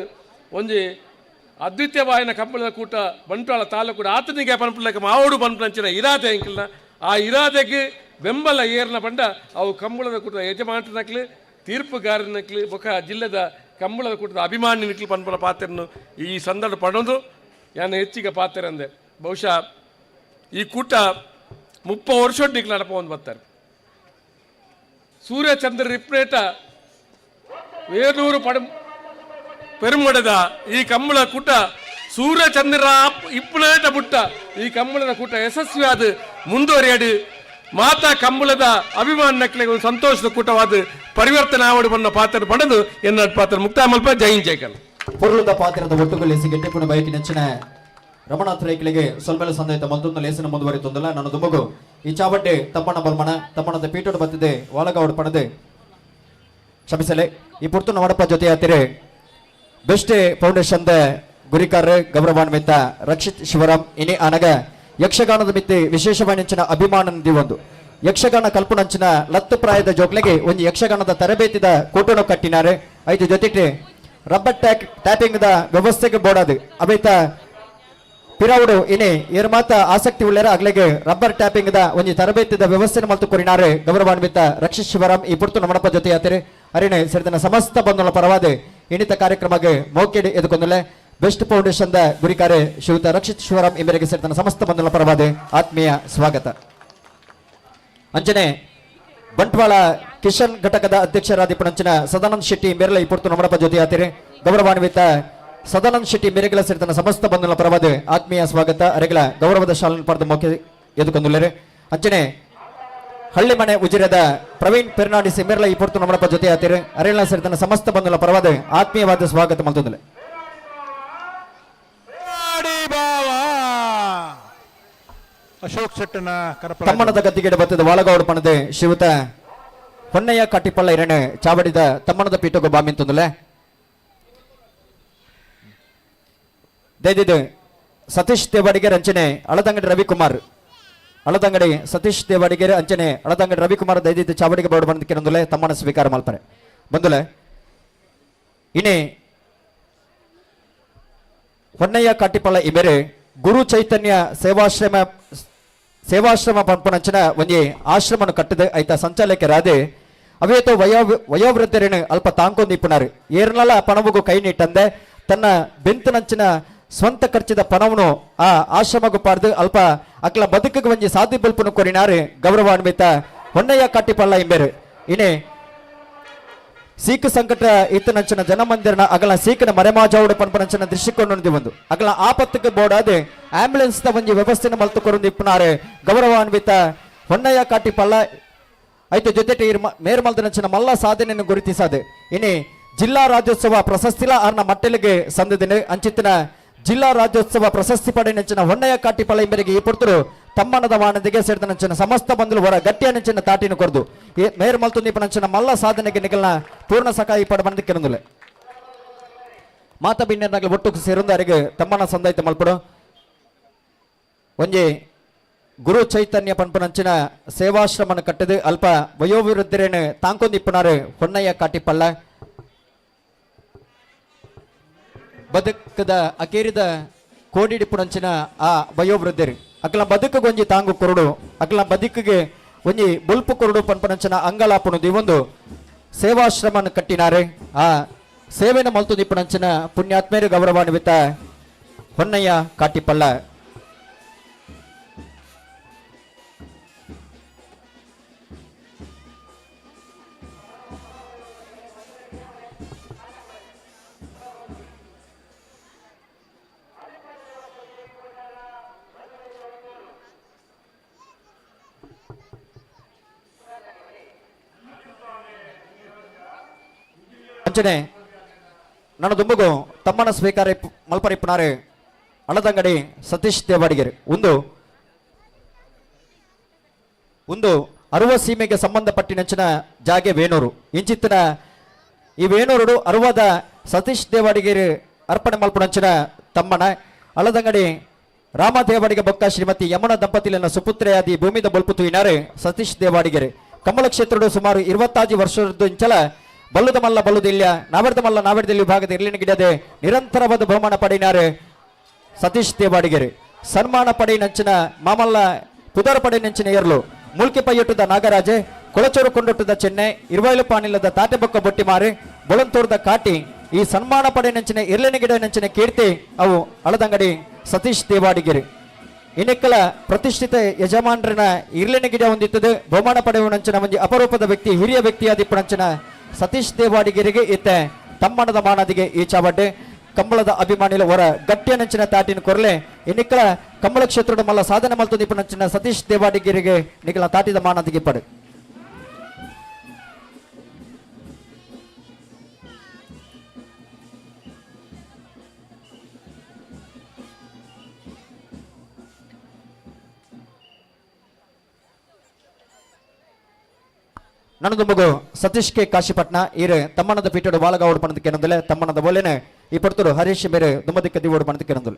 ಒಂಜಿ ಅದ್ವಿತೀಯವಾಯಿನ ಕಂಬಳದ ಕೂಟ ಬಂಟ್ವಾಳ ತಾಲೂಕು ಆತನಿಗೆ ಪನ್ಪುಲಕ ಮಾವೋಡು ಪನ್ಪುನಂಚಿನ ಇರಾದೆ ಎಂಕ್ಲನ ಆ ಇರಾದೆಗೆ ಬೆಂಬಲ ಏರ್ನ ಬಂಡ ಅವು ಕಂಬಳದ ಕೂಟದ ಯಜಮಾನಕ್ಲು ತೀರ್ಪುಗಾರನಕ್ಲು ಬೊಕ ಜಿಲ್ಲೆದ ಕಂಬಳದ ಕೂಟದ ಅಭಿಮಾನಿನಕ್ಲು ಪನ್ಪುನ ಪಾತ್ರನು ಈ ಸಂದರ್ಭ ಪಡೋದು ಯಾನು ಹೆಚ್ಚಿಗೆ ಪಾತ್ರ ಅಂದೆ. ಬಹುಶಃ ಈ ಕೂಟ 30 ವರ್ಷ ನಡಪ ಒಂದು ಬರ್ತಾರೆ. ಸೂರ್ಯಚಂದ್ರ ರಿಪ್ರೇಟ ವೇನೂರು ಪೆರುಮಡದ ಈ ಕಂಬಳ ಕೂಟ ಸೂರ್ಯಚಂದ್ರ ಇಪ್ಪುನೇಟ ಬುಟ್ಟ ಈ ಕಂಬಳದ ಕೂಟ ಯಶಸ್ವಿಯಾದ ಮುಂದುವರಿಯಾಡು ಮಾತಾ ಕಂಬಳದ ಅಭಿಮಾನಕ್ಲೆಗೆ ಒಂದು ಸಂತೋಷದ ಕೂಟವಾದ ಪರಿವರ್ತನೆ ಆವಡು ಬಣ್ಣ ಪಾತ್ರ ಪಡೆದು ಎನ್ನ ಪಾತ್ರ ಮುಕ್ತಾಯ ಮಲ್ಪ. ಜೈನ್ ಜೈಕಲ್ ಪೊರುಳುದ ಪಾತ್ರದ ಒಟ್ಟುಗೊಳಿಸಿ ಗೆಟ್ಟೆಪುಣ ಬಯಕಿನ ನೆಚ್ಚಿನ ರಮಣಾಥ್ ರೈಕ್ಲಿಗೆ ಸೊಲ್ಮೆಲ ಸಂದೈತ ಮತ್ತೊಂದು ಲೇಸನ ಮುಂದುವರಿತೊಂದಲ್ಲ. ನನ್ನ ದುಮಗು ಈ ಚಾವಡ್ಡೆ ತಮ್ಮಣ್ಣ ಬಲ್ಮಣ ತಮ್ಮಣ್ಣದ ಪೀಠೋಡು ಬತ್ತಿದೆ ವಾಲಗೌಡ ಪಣದೆ ಕ್ಷಮಿಸಲೆ. ಈ ಪುರ್ತುನ ವಡಪ ಜೊತೆ ಹತ್ತಿರ ಬೆಸ್ಟ್ ಫೌಂಡೇಶನ್ the ಗುರಿಕಾರ ಗೌರವಾನ್ವಿತ ರಕ್ಷಿತ್ ಶಿವರಾಮ್ ಇನಿ ಆನಗ ಯಕ್ಷಗಾನದ ಮಿತ್ತಿ ವಿಶೇಷವಾಣಿಂಚಿನ ಅಭಿಮಾನ ಒಂದು ಯಕ್ಷಗಾನ ಕಲ್ಪನಂಚಿನ ಲತ್ತು ಪ್ರಾಯದ ಜೋಗ್ಲೆಗೆ ಒಂದು ಯಕ್ಷಗಾನದ ತರಬೇತಿದ ಕೂಟನು ಕಟ್ಟಿನಾರೆ. ಐದು ಜೊತೆಗೆ ರಬ್ಬರ್ ಟ್ಯಾಪಿಂಗ್ the ವ್ಯವಸ್ಥೆಗೆ ಬೋಡಾದು ಅಬೈತ ಪಿರಾವುಡು ಇನಿ ಏರ್ಮಾತ ಆಸಕ್ತಿ ಉಳ್ಳೇರ ಅಗ್ಲೆಗೆ ರಬ್ಬರ್ ಟ್ಯಾಪಿಂಗ್ the ಒಂಜಿ ತರಬೇತಿದ ವ್ಯವಸ್ಥೆ ಮಲ್ತು ಕೊರಿನಾರೆ ಗೌರವಾನ್ವಿತ ರಕ್ಷಿತ್ ಶಿವರಾಮ್. ಈ ಪುರ್ತು ನಮಣಪ್ಪ ಜೊತೆ ಯಾತ್ರೆ ಅರಿಣೆ ಸೇರಿದ ಸಮಸ್ತ ಬಂಧುಗಳ ಪರವಾದ ಇಣಿತ ಕಾರ್ಯಕ್ರಮಕ್ಕೆ ಮೌಖಿಡಿ ಎದುಕೊಂದಲೆ ಬೆಸ್ಟ್ ಫೌಂಡೇಶನ್ the ಗುರಿಕಾರೆ ಶ್ರೀಯುತ ರಕ್ಷಿತ್ ಶಿವರಾಮ್ ಈ ಮೇರೆಗೆ ಸೇರಿದ ಸಮಸ್ತ ಬಂಧುಗಳ ಪರವಾದ ಆತ್ಮೀಯ ಸ್ವಾಗತ. ಅಂಚನೆ ಬಂಟ್ವಾಳ ಕಿಶನ್ ಘಟಕದ ಅಧ್ಯಕ್ಷರಾದ ಪುಣಂಚಿನ ಸದಾನಂದ ಶೆಟ್ಟಿ ಮೇರಲ ಈ ಪುರ್ತು ನಮಣಪ್ಪ ಜೊತೆ ಯಾತ್ರೆ ಗೌರವಾನ್ವಿತ ಸದಾನಂದ ಶೆಟ್ಟಿ ಮೇರೆಗಳ ಸೇರಿದ ಸಮಸ್ತ ಬಂಧುಗಳ ಪರವಾದ ಆತ್ಮೀಯ ಸ್ವಾಗತ. ಅರೆಗಳ ಗೌರವದ ಶಾಲನ ಪಡೆದ ಮೌಖಿ ಎದುಕೊಂದುಳ್ಳರೆ. ಅಂಚನೆ ಹಳ್ಳಿಮನೆ ಉಜಿರದ ಪ್ರವೀಣ್ ಪೆರ್ನಾಡಿಸ್ ಮೇರ್ಲ ಈ ಪೊರ್ತು ನಮ್ಮಪ್ಪ ಜೊತೆ ಆತಿರು ಅರೆಗಳ ಸೇರಿದ ಸಮಸ್ತ ಬಂಧುಗಳ ಪರವಾದ ಆತ್ಮೀಯವಾದ ಸ್ವಾಗತ ಮಲ್ತೊಂದುಲೆ. ಅಶೋಕ್ ಶೆಟ್ಟನ ಕರಪಳ ತಮ್ಮಣದ ಗದ್ದಿಗೆಡೆ ಬತ್ತದ ವಾಲಗೌಡ ಪಣದೆ ಶಿವತ ಹೊನ್ನಯ್ಯ ಕಾಟಿಪಳ್ಳ ಇರಣೆ ಚಾವಡಿದ ತಮ್ಮಣದ ಪೀಠಗು ಬಾಮಿಂತೊಂದುಲೆ. ದಯದಿದ್ದು ಸತೀಶ್ ದೇವಾಡಿಗೆ ಅಂಚನೆ ಅಳದಂಗಡಿ ರವಿಕುಮಾರ್, ಅಳದಂಗಡಿ ಸತೀಶ್ ದೇವಾಡಿಗೆರೆ ಅಂಚನೆ ಅಳದಂಗಡಿ ರವಿಕುಮಾರ್ ದಯದಿದ್ದು ಚಾವಡಿಗೆ ಬೋರ್ಡ್ ಬಂದಕ್ಕೆ ತಮ್ಮನ ಸ್ವೀಕಾರ ಮಲ್ಪರೆ ಬಂದುಲೆ. ಇನಿ ಹೊನ್ನಯ್ಯ ಕಾಟಿಪಳ್ಳ ಇಬೇರೆ ಗುರು ಚೈತನ್ಯ ಸೇವಾಶ್ರಮ ಪಂಪನಂಚಿನ ಒಂಜಿ ಆಶ್ರಮನು ಕಟ್ಟದೆ ಐತ ಸಂಚಾಲಕರಾದೆ ಅವೇತೋ ವಯೋವೃದ್ಧರೇನು ಅಲ್ಪ ತಾಂಕೊಂದು ಇಪ್ಪುನಾರು ಏರ್ನಲ ಪಣವುಗು ಕೈ ನೀಟಂದೆ ತನ್ನ ಬೆಂತನಂಚಿನ ಸ್ವಂತ ಖರ್ಚಿದ ಪಣವನು ಆ ಆಶ್ರಮಗು ಪಾಡ್ದು ಅಲ್ಪ ಅಕ್ಲ ಬದುಕಿಗೆ ಒಂಜಿ ಸಾಧಿ ಬಲ್ಪನು ಕೊರಿನಾರು ಗೌರವಾನ್ವಿತ ಹೊನ್ನಯ್ಯ ಕಾಟಿಪಳ್ಳ ಇಂಬೇರು. ಇನಿ ಸೀಖ್ ಸಂಕಟ ಇತ್ತನಂಚಿನ ಜನಮಂದಿರನ ಅಗಲ ಸೀಖನ ಮರೆಮಾಜಾವುಡು ಪನ್ಪನಂಚಿನ ದೃಷ್ಟಿಕೋನ ಒಂದು ಅಗಲ ಆಪತ್ತಿಗೆ ಬೋಡಾದೆ ಆಂಬ್ಯುಲೆನ್ಸ್ ದ ಒಂಜಿ ವ್ಯವಸ್ಥೆನ ಮಲ್ತು ಕೊರೊಂದು ಇಪ್ಪುನಾರು ಗೌರವಾನ್ವಿತ ಹೊನ್ನಯ್ಯ ಕಾಟಿಪಳ್ಳ. ಐತ ಜೊತೆಟೆ ಮೇರ್ಮಲ್ದನಂಚಿನ ಮಲ್ಲ ಸಾಧನೆಯನ್ನು ಗುರುತಿಸಾದೆ. ಇನಿ ಜಿಲ್ಲಾ ರಾಜ್ಯೋತ್ಸವ ಪ್ರಶಸ್ತಿಲ ಆರ್ನ ಮಟ್ಟೆಲಿಗೆ ಸಂದಿದ್ದೀನಿ ಅಂಚಿತ್ತಿನ ಜಿಲ್ಲಾ ರಾಜ್ಯೋತ್ಸವ ಪ್ರಶಸ್ತಿ ಪಡೆನಂಚಿನ ಹೊನ್ನಯ್ಯ ಕಾಟಿಪಳ್ಳ ಇಂಬರಿಗೆ ಈ ಪುರ್ತರು ತಮ್ಮನದ ವಾಣದಿಗೆ ಸೇರಿದ ಸಮಸ್ತ ಬಂಧುಲು ಹೊರ ಗಟ್ಟಿಯ ನಂಚಿನ ತಾಟಿನ ಕೊರದು ಮೇರ್ ಮಲ್ತು ನಂಚಿನ ಮಲ್ಲ ಸಾಧನೆಗೆ ನಿಗಲ್ನ ಪೂರ್ಣ ಸಕಾಯಿ ಪಡ ಬಂದ ಕಿರಂದುಲೆ. ಮಾತ ಬಿನ್ನೆರ್ನಾಗಲು ಒಟ್ಟು ಸೇರೊಂದು ಅರಿಗೆ ತಮ್ಮನ ಸಂದಾಯ್ತ ಮಲ್ಪಡು. ಒಂಜಿ ಗುರು ಚೈತನ್ಯ ಪನ್ಪನಂಚಿನ ಸೇವಾಶ್ರಮನ ಕಟ್ಟದು ಅಲ್ಪ ವಯೋವಿರುದ್ಧರೇನು ತಾಂಕೊಂದಿಪ್ಪುನಾರು ಹೊನ್ನಯ್ಯ ಕಾಟಿಪಳ್ಳ. ಬದುಕದ ಅಕೇರಿದ ಕೋಡಿಡಿಪುನಂಚಿನ ಆ ವಯೋವೃದ್ಧರು ಅಕ್ಲ ಬದುಕು ಒಂಜಿ ತಾಂಗು ಕೊರಡು ಅಕ್ಲ ಬದುಕಿಗೆ ಒಂಜಿ ಬುಲ್ಪು ಕೊರಡು ಪನ್ಪನಂಚಿನ ಅಂಗಲಾಪುಣು ಇವೊಂದು ಸೇವಾಶ್ರಮನ ಕಟ್ಟಿನಾರೆ. ಆ ಸೇವೆನ ಮಲ್ತು ದಿಪ್ಪುನಂಚಿನ ಪುಣ್ಯಾತ್ಮೇರು ಗೌರವಾನ್ವಿತ ಹೊನ್ನಯ್ಯ ಕಾಟಿಪಳ್ಳ. ಅಂಚನೆ ನನ್ನ ದುಂಬುಗು ತಮ್ಮನ ಸ್ವೀಕಾರ ಮಲ್ಪರಿಪ್ಪನಾರು ಅಳದಂಗಡಿ ಸತೀಶ್ ದೇವಾಡಿಗೆರೆ. ಒಂದು ಒಂದು ಅರುವ ಸೀಮೆಗೆ ಸಂಬಂಧಪಟ್ಟಿನಂಚಿನ ಜಾಗೆ ವೇಣೂರು. ಇಂಚಿತ್ತಿನ ಈ ವೇಣೂರುಡು ಅರುವದ ಸತೀಶ್ ದೇವಾಡಿಗೆರೆ ಅರ್ಪಣೆ ಮಲ್ಪುನಂಚಿನ ತಮ್ಮನ ಅಳದಂಗಡಿ ರಾಮದೇವಾಡಿಗೆ ಬೊಕ್ಕ ಶ್ರೀಮತಿ ಯಮುನ ದಂಪತಿಲಿನ ಸುಪುತ್ರೆಯಾದಿ ಭೂಮಿದ ಬೊಲ್ಪು ತುಯಿನಾರು ಸತೀಶ್ ದೇವಾಡಿಗೆರೆ. ಕಮಲ ಕ್ಷೇತ್ರಡು ಸುಮಾರು 25 ವರ್ಷದ ಇಂಚಲ ಬಲ್ಲುದ ಮಲ್ಲ ಬಲ್ಲುದಿಲ್ಲ ನಾವೆರ್ದ ಮಲ್ಲ ನಾವೆರ್ದಲ್ಲಿ ವಿಭಾಗದ ಇರ್ಲಿನ ಗಿಡದೆ ನಿರಂತರವಾದ ಬಹುಮಾನ ಪಡೆಯಿನಾರು ಸತೀಶ್ ದೇವಾಡಿಗೆರೆ. ಸನ್ಮಾನ ಪಡೆಯಿನಂಚಿನ ಮಾಮಲ್ಲ ಪುದರ ಪಡೆಯಿನಂಚಿನ ಏರ್ಲು ಮುಲ್ಕಿ ಪೈಯೊಟ್ಟದ ನಾಗರಾಜೆ, ಕೊಳಚೂರು ಕೊಂಡೊಟ್ಟದ ಚೆನ್ನೈ, ಇರುವೈಲು ಪಾನಿಲ್ಲದ ತಾಟೆಬೊಕ್ಕ ಬೊಟ್ಟಿಮಾರು, ಬೊಳಂತೂರದ ಕಾಟಿ ಈ ಸನ್ಮಾನ ಪಡೆಯಿನಂಚಿನ ಇರ್ಲಿನ ಗಿಡ ಕೀರ್ತಿ ಅವು ಅಳದಂಗಡಿ ಸತೀಶ್ ದೇವಾಡಿಗೆರೆ. ಇನ್ನೆಕ್ಕಲ ಪ್ರತಿಷ್ಠಿತ ಯಜಮಾನರನ ಇರ್ಲಿನ ಗಿಡ ಹೊಂದಿತ್ತದೆ ಬಹುಮಾನ ಪಡೆಯುವ ಒಂಜಿ ಅಪರೂಪದ ವ್ಯಕ್ತಿ, ಹಿರಿಯ ವ್ಯಕ್ತಿಯಾದಿಪ್ಪನಂಚಿನ ಸತೀಶ್ ದೇವಾಡಿಗೆರಿಗೆ ಇತ್ತೆ ತಮ್ಮನದ ಮಾನದಿಗೆ ಈ ಚಾವಡ್ಡೆ ಕಂಬಳದ ಅಭಿಮಾನಿಲ ಹೊರ ಗಟ್ಟಿಯ ನಂಚಿನ ತಾಟಿನ ಕೊರಲೆ ಇನ್ನಿಕ್ಕಲ ಕಂಬಳ ಕ್ಷೇತ್ರದ ಮಲ್ಲ ಸಾಧನೆ ಮಲ್ತು ನಂಚಿನ ಸತೀಶ್ ದೇವಾಡಿಗೆರಿಗೆ ನಿಖಲ ತಾಟಿದ ಮಾನದಿಗೆ ಪಡೆ. ನನ್ನದು ಮಗು ಸತೀಶ್ ಕೆ ಕಾಶಿಪಟ್ನ ಈರು ತಮ್ಮನದ ಪೀಠಡು ಬಾಲಗಾವಡು ಪಣದ ಕೆನಂದಲೆ ತಮ್ಮನದ ಬೋಲೆನೆ ಈ ಪಡ್ತರು ಹರೀಶ್ ಬೇರೆ ದುಮ್ಮದಿಕ್ಕ ದಿವೋಡು ಪಣದ ಕೆನಂದಲು.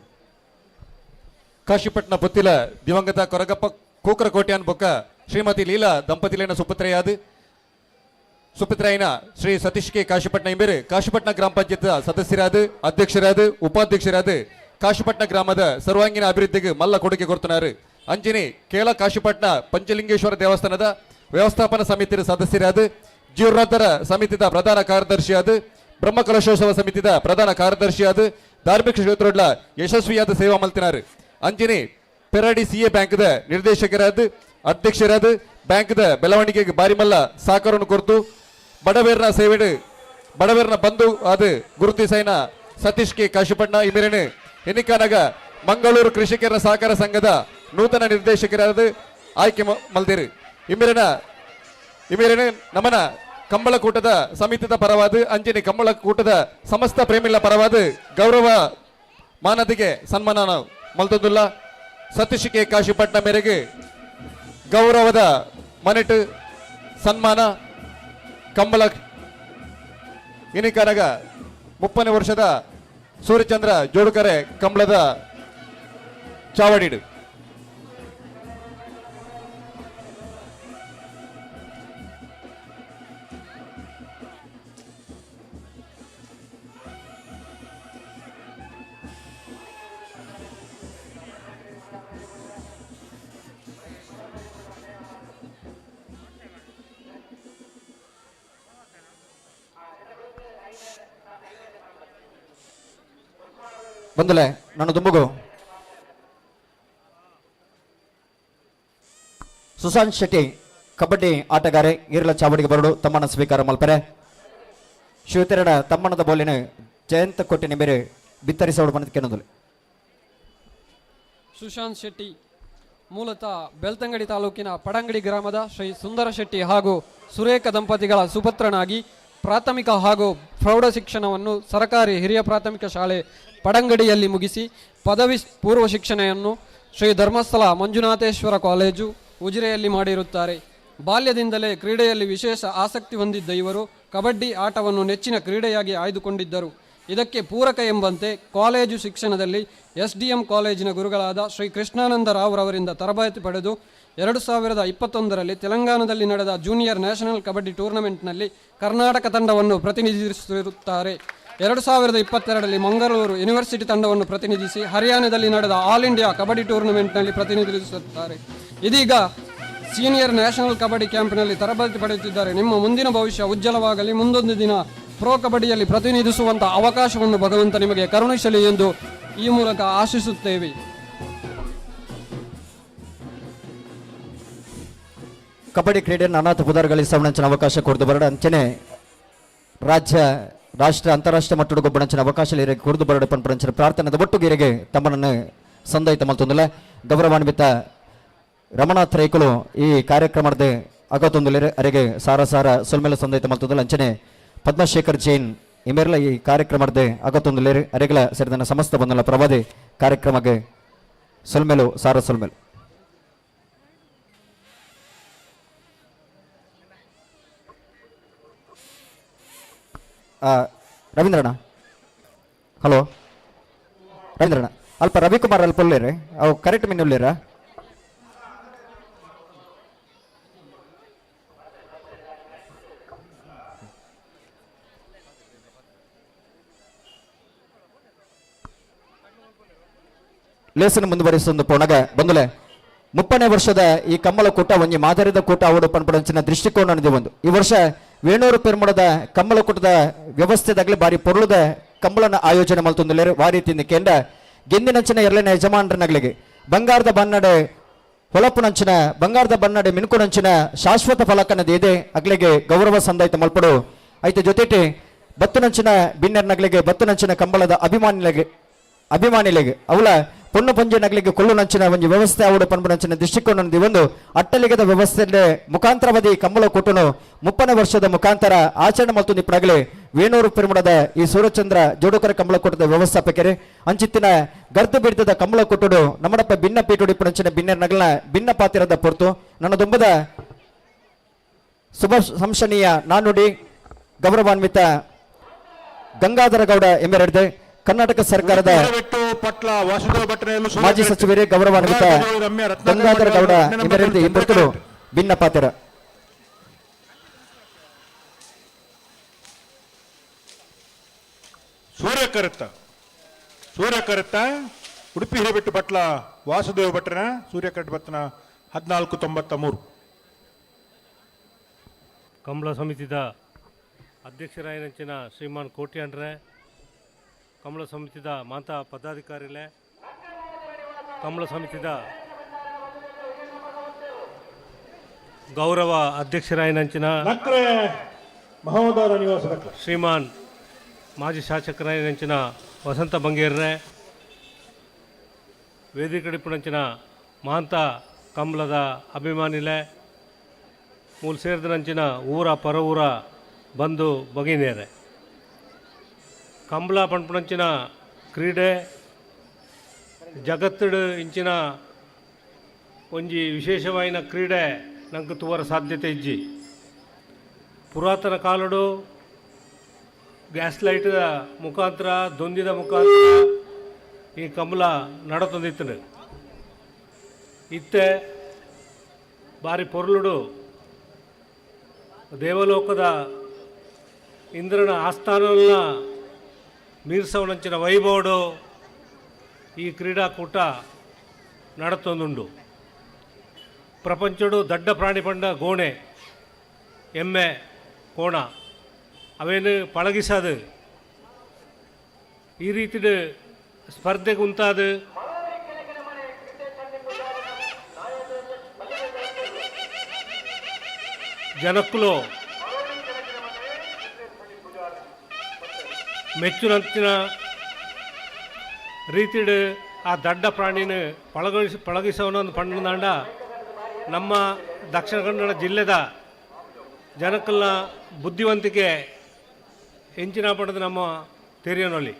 ಕಾಶಿಪಟ್ನ ಪುತ್ತಿಲ ದಿವಂಗತ ಕೊರಗಪ್ಪ ಕೂಕರ ಕೋಟ್ಯಾನ್ ಬೊಕ್ಕ ಶ್ರೀಮತಿ ಲೀಲಾ ದಂಪತಿಲೇನ ಸುಪುತ್ರೆಯಾದ ಸುಪುತ್ರಾಯನ ಶ್ರೀ ಸತೀಶ್ ಕೆ ಕಾಶಿಪಟ್ನ ಇಂಬೇರು ಕಾಶಿಪಟ್ನ ಗ್ರಾಮ ಪಂಚಾಯತ್ ಸದಸ್ಯರಾದ, ಅಧ್ಯಕ್ಷರಾದ, ಉಪಾಧ್ಯಕ್ಷರಾದ ಕಾಶಿಪಟ್ನ ಗ್ರಾಮದ ಸರ್ವಾಂಗೀಣ ಅಭಿವೃದ್ಧಿಗೆ ಮಲ್ಲ ಕೊಡುಗೆ ಕೊಡ್తున్నారు. ಅಂಜನಿ ಕೇಳ ಕಾಶಿಪಟ್ನ ಪಂಚಲಿಂಗೇಶ್ವರ ದೇವಸ್ಥಾನದ ವ್ಯವಸ್ಥಾಪನಾ ಸಮಿತಿಯ ಸದಸ್ಯರಾದ, ಜೀರ್ಣೋದ್ಧಾರ ಸಮಿತಿಯ ಪ್ರಧಾನ ಕಾರ್ಯದರ್ಶಿಯಾದ, ಬ್ರಹ್ಮಕಲಶೋತ್ಸವ ಸಮಿತಿಯ ಪ್ರಧಾನ ಕಾರ್ಯದರ್ಶಿಯಾದ ಧಾರ್ಮಿಕ ಕ್ಷೇತ್ರಗಳ ಯಶಸ್ವಿಯಾದ ಸೇವಾ ಮಲ್ತಿನಾರು. ಅಂಜನಿ ಪೆರಾಡಿ ಸಿಎ ಬ್ಯಾಂಕ್ದ ನಿರ್ದೇಶಕರಾದ, ಅಧ್ಯಕ್ಷರಾದ, ಬ್ಯಾಂಕ್ದ ಬೆಳವಣಿಗೆಗೆ ಬಾರಿಮಲ್ಲ ಸಹಕಾರವನ್ನು ಕೊರತು ಬಡವೇರ್ನ ಸೇವೆಡು ಬಡವೇರ್ನ ಬಂಧು ಅದು ಗುರುತಿಸೈನ ಸತೀಶ್ ಕೆ ಕಾಶಿಪಟ್ನ ಇಮಿರೇನು ಎನ್ನಿಕಾನಗ ಮಂಗಳೂರು ಕೃಷಿಕರ ಸಹಕಾರ ಸಂಘದ ನೂತನ ನಿರ್ದೇಶಕರಾದ ಆಯ್ಕೆ ಮಲ್ದಿರು. ಇಮಿರೇನು ನಮನ ಕಂಬಳಕೂಟದ ಸಮಿತಿದ ಪರವಾದ ಅಂಜನಿ ಕಂಬಳಕೂಟದ ಸಮಸ್ತ ಪ್ರೇಮಿಲ ಪರವಾದ ಗೌರವ ಮಾನದಿಗೆ ಸನ್ಮಾನ ಮಲ್ತದುಲ್ಲ. ಸತೀಶ್ ಕೆ ಕಾಶಿಪಟ್ನ ಮೇರೆಗೆ ಗೌರವದ ಮನೆಟು ಸನ್ಮಾನ ಕಂಬಳ ಇನಿಕನಗ 30ನೇ ವರ್ಷದ ಸೂರ್ಯಚಂದ್ರ ಜೋಡುಕರೆ ಕಂಬಳದ ಚಾವಡಿಡು. ಬಂದಲೆ ನನ್ನ ದುಂಬುಗು ಸುಶಾಂತ್ ಶೆಟ್ಟಿ ಕಬಡ್ಡಿ ಆಟಗಾರೆ ಈರ್ಲ ಚಾವಡಿಗೆ ಬರಡು ತಮ್ಮನ ಸ್ವೀಕಾರ ಮಲ್ಪರೆ. ಶಿವತೆರಡ ತಮ್ಮನದ ಬೋಲಿನ ಜಯಂತ ಕೊಟ್ಟಿನ ಮೇರೆ ಬಿತ್ತರಿಸೋಡು ಬಂದ ಕೆನದುಲೆ. ಸುಶಾಂತ್ ಶೆಟ್ಟಿ ಮೂಲತಃ ಬೆಳ್ತಂಗಡಿ ತಾಲೂಕಿನ ಪಡಂಗಡಿ ಗ್ರಾಮದ ಶ್ರೀ ಸುಂದರ ಶೆಟ್ಟಿ ಹಾಗೂ ಸುರೇಖ ದಂಪತಿಗಳ ಸುಪುತ್ರನಾಗಿ ಪ್ರಾಥಮಿಕ ಹಾಗೂ ಪ್ರೌಢ ಶಿಕ್ಷಣವನ್ನು ಸರಕಾರಿ ಹಿರಿಯ ಪ್ರಾಥಮಿಕ ಶಾಲೆ ಪಡಂಗಡಿಯಲ್ಲಿ ಮುಗಿಸಿ ಪದವಿ ಪೂರ್ವ ಶಿಕ್ಷಣವನ್ನು ಶ್ರೀ ಧರ್ಮಸ್ಥಳ ಮಂಜುನಾಥೇಶ್ವರ ಕಾಲೇಜು ಉಜಿರೆಯಲ್ಲಿ ಮಾಡಿರುತ್ತಾರೆ. ಬಾಲ್ಯದಿಂದಲೇ ಕ್ರೀಡೆಯಲ್ಲಿ ವಿಶೇಷ ಆಸಕ್ತಿ ಹೊಂದಿದ್ದ ಇವರು ಕಬಡ್ಡಿ ಆಟವನ್ನು ನೆಚ್ಚಿನ ಕ್ರೀಡೆಯಾಗಿ ಆಯ್ದುಕೊಂಡಿದ್ದರು. ಇದಕ್ಕೆ ಪೂರಕ ಎಂಬಂತೆ ಕಾಲೇಜು ಶಿಕ್ಷಣದಲ್ಲಿ SDM ಕಾಲೇಜಿನ ಗುರುಗಳಾದ ಶ್ರೀ ಕೃಷ್ಣಾನಂದ ರಾವ್ರವರಿಂದ ತರಬೇತಿ ಪಡೆದು 2021ರಲ್ಲಿ ತೆಲಂಗಾಣದಲ್ಲಿ ನಡೆದ ಜೂನಿಯರ್ ನ್ಯಾಷನಲ್ ಕಬಡ್ಡಿ ಟೂರ್ನಮೆಂಟ್ನಲ್ಲಿ ಕರ್ನಾಟಕ ತಂಡವನ್ನು ಪ್ರತಿನಿಧಿಸಿರುತ್ತಾರೆ. 2022ರಲ್ಲಿ ಮಂಗಳೂರು ಯೂನಿವರ್ಸಿಟಿ ತಂಡವನ್ನು ಪ್ರತಿನಿಧಿಸಿ ಹರಿಯಾಣದಲ್ಲಿ ನಡೆದ ಆಲ್ ಇಂಡಿಯಾ ಕಬಡ್ಡಿ ಟೂರ್ನಮೆಂಟ್ನಲ್ಲಿ ಪ್ರತಿನಿಧಿಸುತ್ತಾರೆ. ಇದೀಗ ಸೀನಿಯರ್ ನ್ಯಾಷನಲ್ ಕಬಡ್ಡಿ ಕ್ಯಾಂಪ್ನಲ್ಲಿ ತರಬೇತಿ ಪಡೆಯುತ್ತಿದ್ದಾರೆ. ನಿಮ್ಮ ಮುಂದಿನ ಭವಿಷ್ಯ ಉಜ್ವಲವಾಗಲಿ. ಮುಂದೊಂದು ದಿನ ಪ್ರೋ ಕಬಡ್ಡಿಯಲ್ಲಿ ಪ್ರತಿನಿಧಿಸುವಂಥ ಅವಕಾಶವನ್ನು ಭಗವಂತ ನಿಮಗೆ ಕರುಣಿಸಲಿ ಎಂದು ಈ ಮೂಲಕ ಆಶಿಸುತ್ತೇವೆ. ಕಬಡ್ಡಿ ಕ್ರೀಡೆಯನ್ನು ಅನಾಥ ಪುದಾರ್ಗಳಿಗೆ ಅವಕಾಶ ಕೊಡ್ದು ಬರಡ ಅಂಚನೆ ರಾಜ್ಯ ರಾಷ್ಟ್ರ ಅಂತಾರಾಷ್ಟ್ರೀಯ ಮಟ್ಟದ ಗೊಬ್ಬರಂಚಿನ ಅವಕಾಶ ಕೊಡ್ದು ಬರಡ ಪಂಪರಂಚಿನ ಪ್ರಾರ್ಥನೆದ ಒಟ್ಟುಗೀರಿಗೆ ತಮ್ಮನನ್ನು ಸಂದಯಿತ ಮಲ್ತೊಂದಿಲ್ಲ. ಗೌರವಾನ್ವಿತ ರಮಣಾಥ್ ರೈಕುಲು ಈ ಕಾರ್ಯಕ್ರಮದ ಅಗತ್ತೊಂದುಲೇರು ಅರೆಗೆ ಸಾರ ಸಾರ ಸೊಲ್ಮೆಲ ಸಂದಯಿತ ಮಲ್ತೊಂದಿಲ್ಲ. ಅಂಚನೆ ಪದ್ಮಶೇಖರ್ ಜೈನ್ ಇಮೇರ್ಲ ಈ ಕಾರ್ಯಕ್ರಮದ ಅಗತ್ತೊಂದುಲೇರು ಅರೆಗಳ ಸೇರಿದ ಸಮಸ್ತ ಬಂಧುಲ ಪ್ರವಾದಿ ಕಾರ್ಯಕ್ರಮಕ್ಕೆ ಸೊಲ್ಮೆಲು ಸಾರ ಸೊಲ್ಮೆಲು. ರವೀಂದ್ರಣ್ಣ, ಹಲೋ ರವೀಂದ್ರಣ್ಣ, ಅಲ್ಪ ರವಿಕುಮಾರ್ ಅಲ್ಪ ಉಳ್ಳೇರಿ ಅವು ಕರೆಕ್ಟ್ ಮೀನು ಉಳ್ಳೇರಾ? ಲೇಸನ್ನು ಮುಂದುವರಿಸೊಂದು ಪೋಣಗ ಬಂದುಲೆ 30ನೇ ವರ್ಷದ ಈ ಕಮ್ಮಲ ಕೂಟ ಒಂಜಿ ಮಾದರಿದ ಕೂಟ ಅವಡು ಪನ್ಪಡಂಚಿನ ದೃಷ್ಟಿಕೋನ ಒಂದು ಈ ವರ್ಷ ವೇಣೂರು ಪೆರ್ಮುಡದ ಕಮ್ಮಲ ಕೂಟದ ವ್ಯವಸ್ಥೆದಾಗಲಿ ಬಾರಿ ಪೊರುಳದ ಕಂಬಳನ ಆಯೋಜನೆ ಮಲ್ತೊಂದುಲ್ಲೇರು. ವಾರಿ ತಿಂದ ಕೇಂದ್ರ ಗೆಂದಿನಂಚಿನ ಎರಡನೇ ಯಜಮಾನರನಗಲಿಗೆ ಬಂಗಾರದ ಬನ್ನಡೆ ಹೊಳಪುನಂಚಿನ ಬಂಗಾರದ ಬನ್ನಡೆ ಮಿನುಕುನಂಚಿನ ಶಾಶ್ವತ ಫಲಕನದ ಇದೆ ಅಗ್ಲಿಗೆ ಗೌರವ ಸಂದಾಯಿತ ಮಲ್ಪಡು. ಐತೆ ಜೊತೆಟಿ ಬತ್ತುನಂಚಿನ ಬಿನ್ನರ್ನಗಲಿಗೆ ಬತ್ತುನಂಚಿನ ಕಂಬಳದ ಅಭಿಮಾನಿಗಳಿಗೆ ಅವಳ ಪೊಣ್ಣು ಪಂಜೆ ನಗಲಿಗೆ ಕೊಲ್ಲು ನಂಚಿನ ಒಂದು ವ್ಯವಸ್ಥೆ ಅವಡು ಪನ್ಪು ದೃಷ್ಟಿಕೋನ ಒಂದು ಅಟ್ಟಲಿಗದ ವ್ಯವಸ್ಥೆ ಮುಖಾಂತರವಾದಿ ಕಂಬಳ ಕೂಟನು 30ನೇ ವರ್ಷದ ಮುಖಾಂತರ ಆಚರಣೆ ಮತ್ತು ನಿಪ್ಪಣಗಲಿ ವೇಣೂರು ಪೆರುಮುಡದ ಈ ಸೂರ್ಯಚಂದ್ರ ಜೋಡುಕರ ಕಂಬಳ ಕೂಟದ ವ್ಯವಸ್ಥಾಪಕರೇ ಅಂಚಿತ್ತಿನ ಗರ್ದು ಬಿಡ್ತದ ಕಂಬಳ ಕೂಟಡು ನಮ್ಮಡಪ್ಪ ಭಿನ್ನ ಪೀಟುಡಿ ಪುಣಂಚಿನ ಬಿನ್ನೆರ್ ನಗಲ ಭಿನ್ನ ಪಾತಿರದ ಪೊರ್ತು ನನ್ನ ದುಂಬದ ಶುಭ ಸಂಶನೀಯ ನಾನುಡಿ ಗೌರವಾನ್ವಿತ ಗಂಗಾಧರ ಗೌಡ ಎಂಬೆರಡು ಕರ್ನಾಟಕ ಸರ್ಕಾರದ ಪಟ್ಲ ವಾಸುದೇವ ಭಟ್ಟನ ಮಾಜಿ ಸಚಿವರೇ ಗೌರವಾನ್ವಿತ ಗಂಗಾಧರ ಗೌಡ ಎಂಬೆರಡು ಎಂಬತ್ತು ಭಿನ್ನ ಪಾತ್ರ. ಸೂರ್ಯಕರತ್ತ ಸೂರ್ಯಕರತ್ತ ಉಡುಪಿ ಹಿರೇಬೆಟ್ಟು ಪಟ್ಲ ವಾಸುದೇವ ಭಟ್ಟನ ಸೂರ್ಯಕರಟ್ ಭಟ್ಟನ 14.93. ಕಂಬಳ ಸಮಿತಿದ ಅಧ್ಯಕ್ಷರಾಯನಂಚಿನ ಶ್ರೀಮಾನ್ ಕೋಟ್ಯಾಂಡ್ರೆ, ಕಂಬಳ ಸಮಿತಿದ ಮಾತಾ ಪದಾಧಿಕಾರಿಲೆ, ಕಂಬಳ ಸಮಿತಿದ ಗೌರವ ಅಧ್ಯಕ್ಷರಾಯನಂಚಿನ ಮಹೋದರ ನಿವಾಸ ಶ್ರೀಮಾನ್ ಮಾಜಿ ಶಾಸಕರಾಯನಂಚಿನ ವಸಂತ ಬಂಗೇರ್ರೆ, ವೇದಿಕಡಿಪುಣಂಚಿನ ಮಾಂತ ಕಂಬಳದ ಅಭಿಮಾನಿಲೆ, ಮೂಲ ಸೇರಿದನಂಚಿನ ಊರ ಪರ ಊರ ಬಂಧು ಬಗಿನೇರೆ. ಕಂಬಳ ಪಂಪುಣಂಚಿನ ಕ್ರೀಡೆ ಜಗತ್ತಡು ಇಂಚಿನ ಒಂಜಿ ವಿಶೇಷವಾಯಿನ ಕ್ರೀಡೆ ನಂಗೆ ತುವರ ಸಾಧ್ಯತೆ ಇಜ್ಜಿ. ಪುರಾತನ ಕಾಲಡು ಗ್ಯಾಸ್ ಲೈಟ್ದ ಮುಖಾಂತರ ದೊಂದಿದ ಮುಖಾಂತರ ಈ ಕಂಬಳ ನಡತೊಂದಿತ್ತು. ಇತ್ತೆ ಬಾರಿ ಪೊರ್ಲುಡು ದೇವಲೋಕದ ಇಂದ್ರನ ಆಸ್ಥಾನವನ್ನ ಮೀರ್ಸವನಂಚಿನ ವೈಭವಡು ಈ ಕ್ರೀಡಾಕೂಟ ನಡತೊಂದುಂಡು. ಪ್ರಪಂಚಡು ದಡ್ಡ ಪ್ರಾಣಿ ಪಂಡ ಗೋಣೆ, ಎಮ್ಮೆ, ಕೋಣ ಅವೇನು ಪಳಗಿಸದು ಈ ರೀತಿಯ ಸ್ಪರ್ಧೆಗೆ ಉಂತಾದ ಜನಕ್ಕಲು ಮೆಚ್ಚುನಂಚಿನ ರೀತಿಡು ಆ ದಡ್ಡ ಪ್ರಾಣಿನ ಪಳಗಿಸೋನೊಂದು ಪಂಡದಾಂಡ ನಮ್ಮ ದಕ್ಷಿಣ ಕನ್ನಡ ಜಿಲ್ಲೆದ ಜನಕ್ಕಲ್ನ ಬುದ್ಧಿವಂತಿಕೆ ಎಂಚಿನ ಪಡೆದು ನಮ್ಮ ತೆರಿಯನೊಲಿ.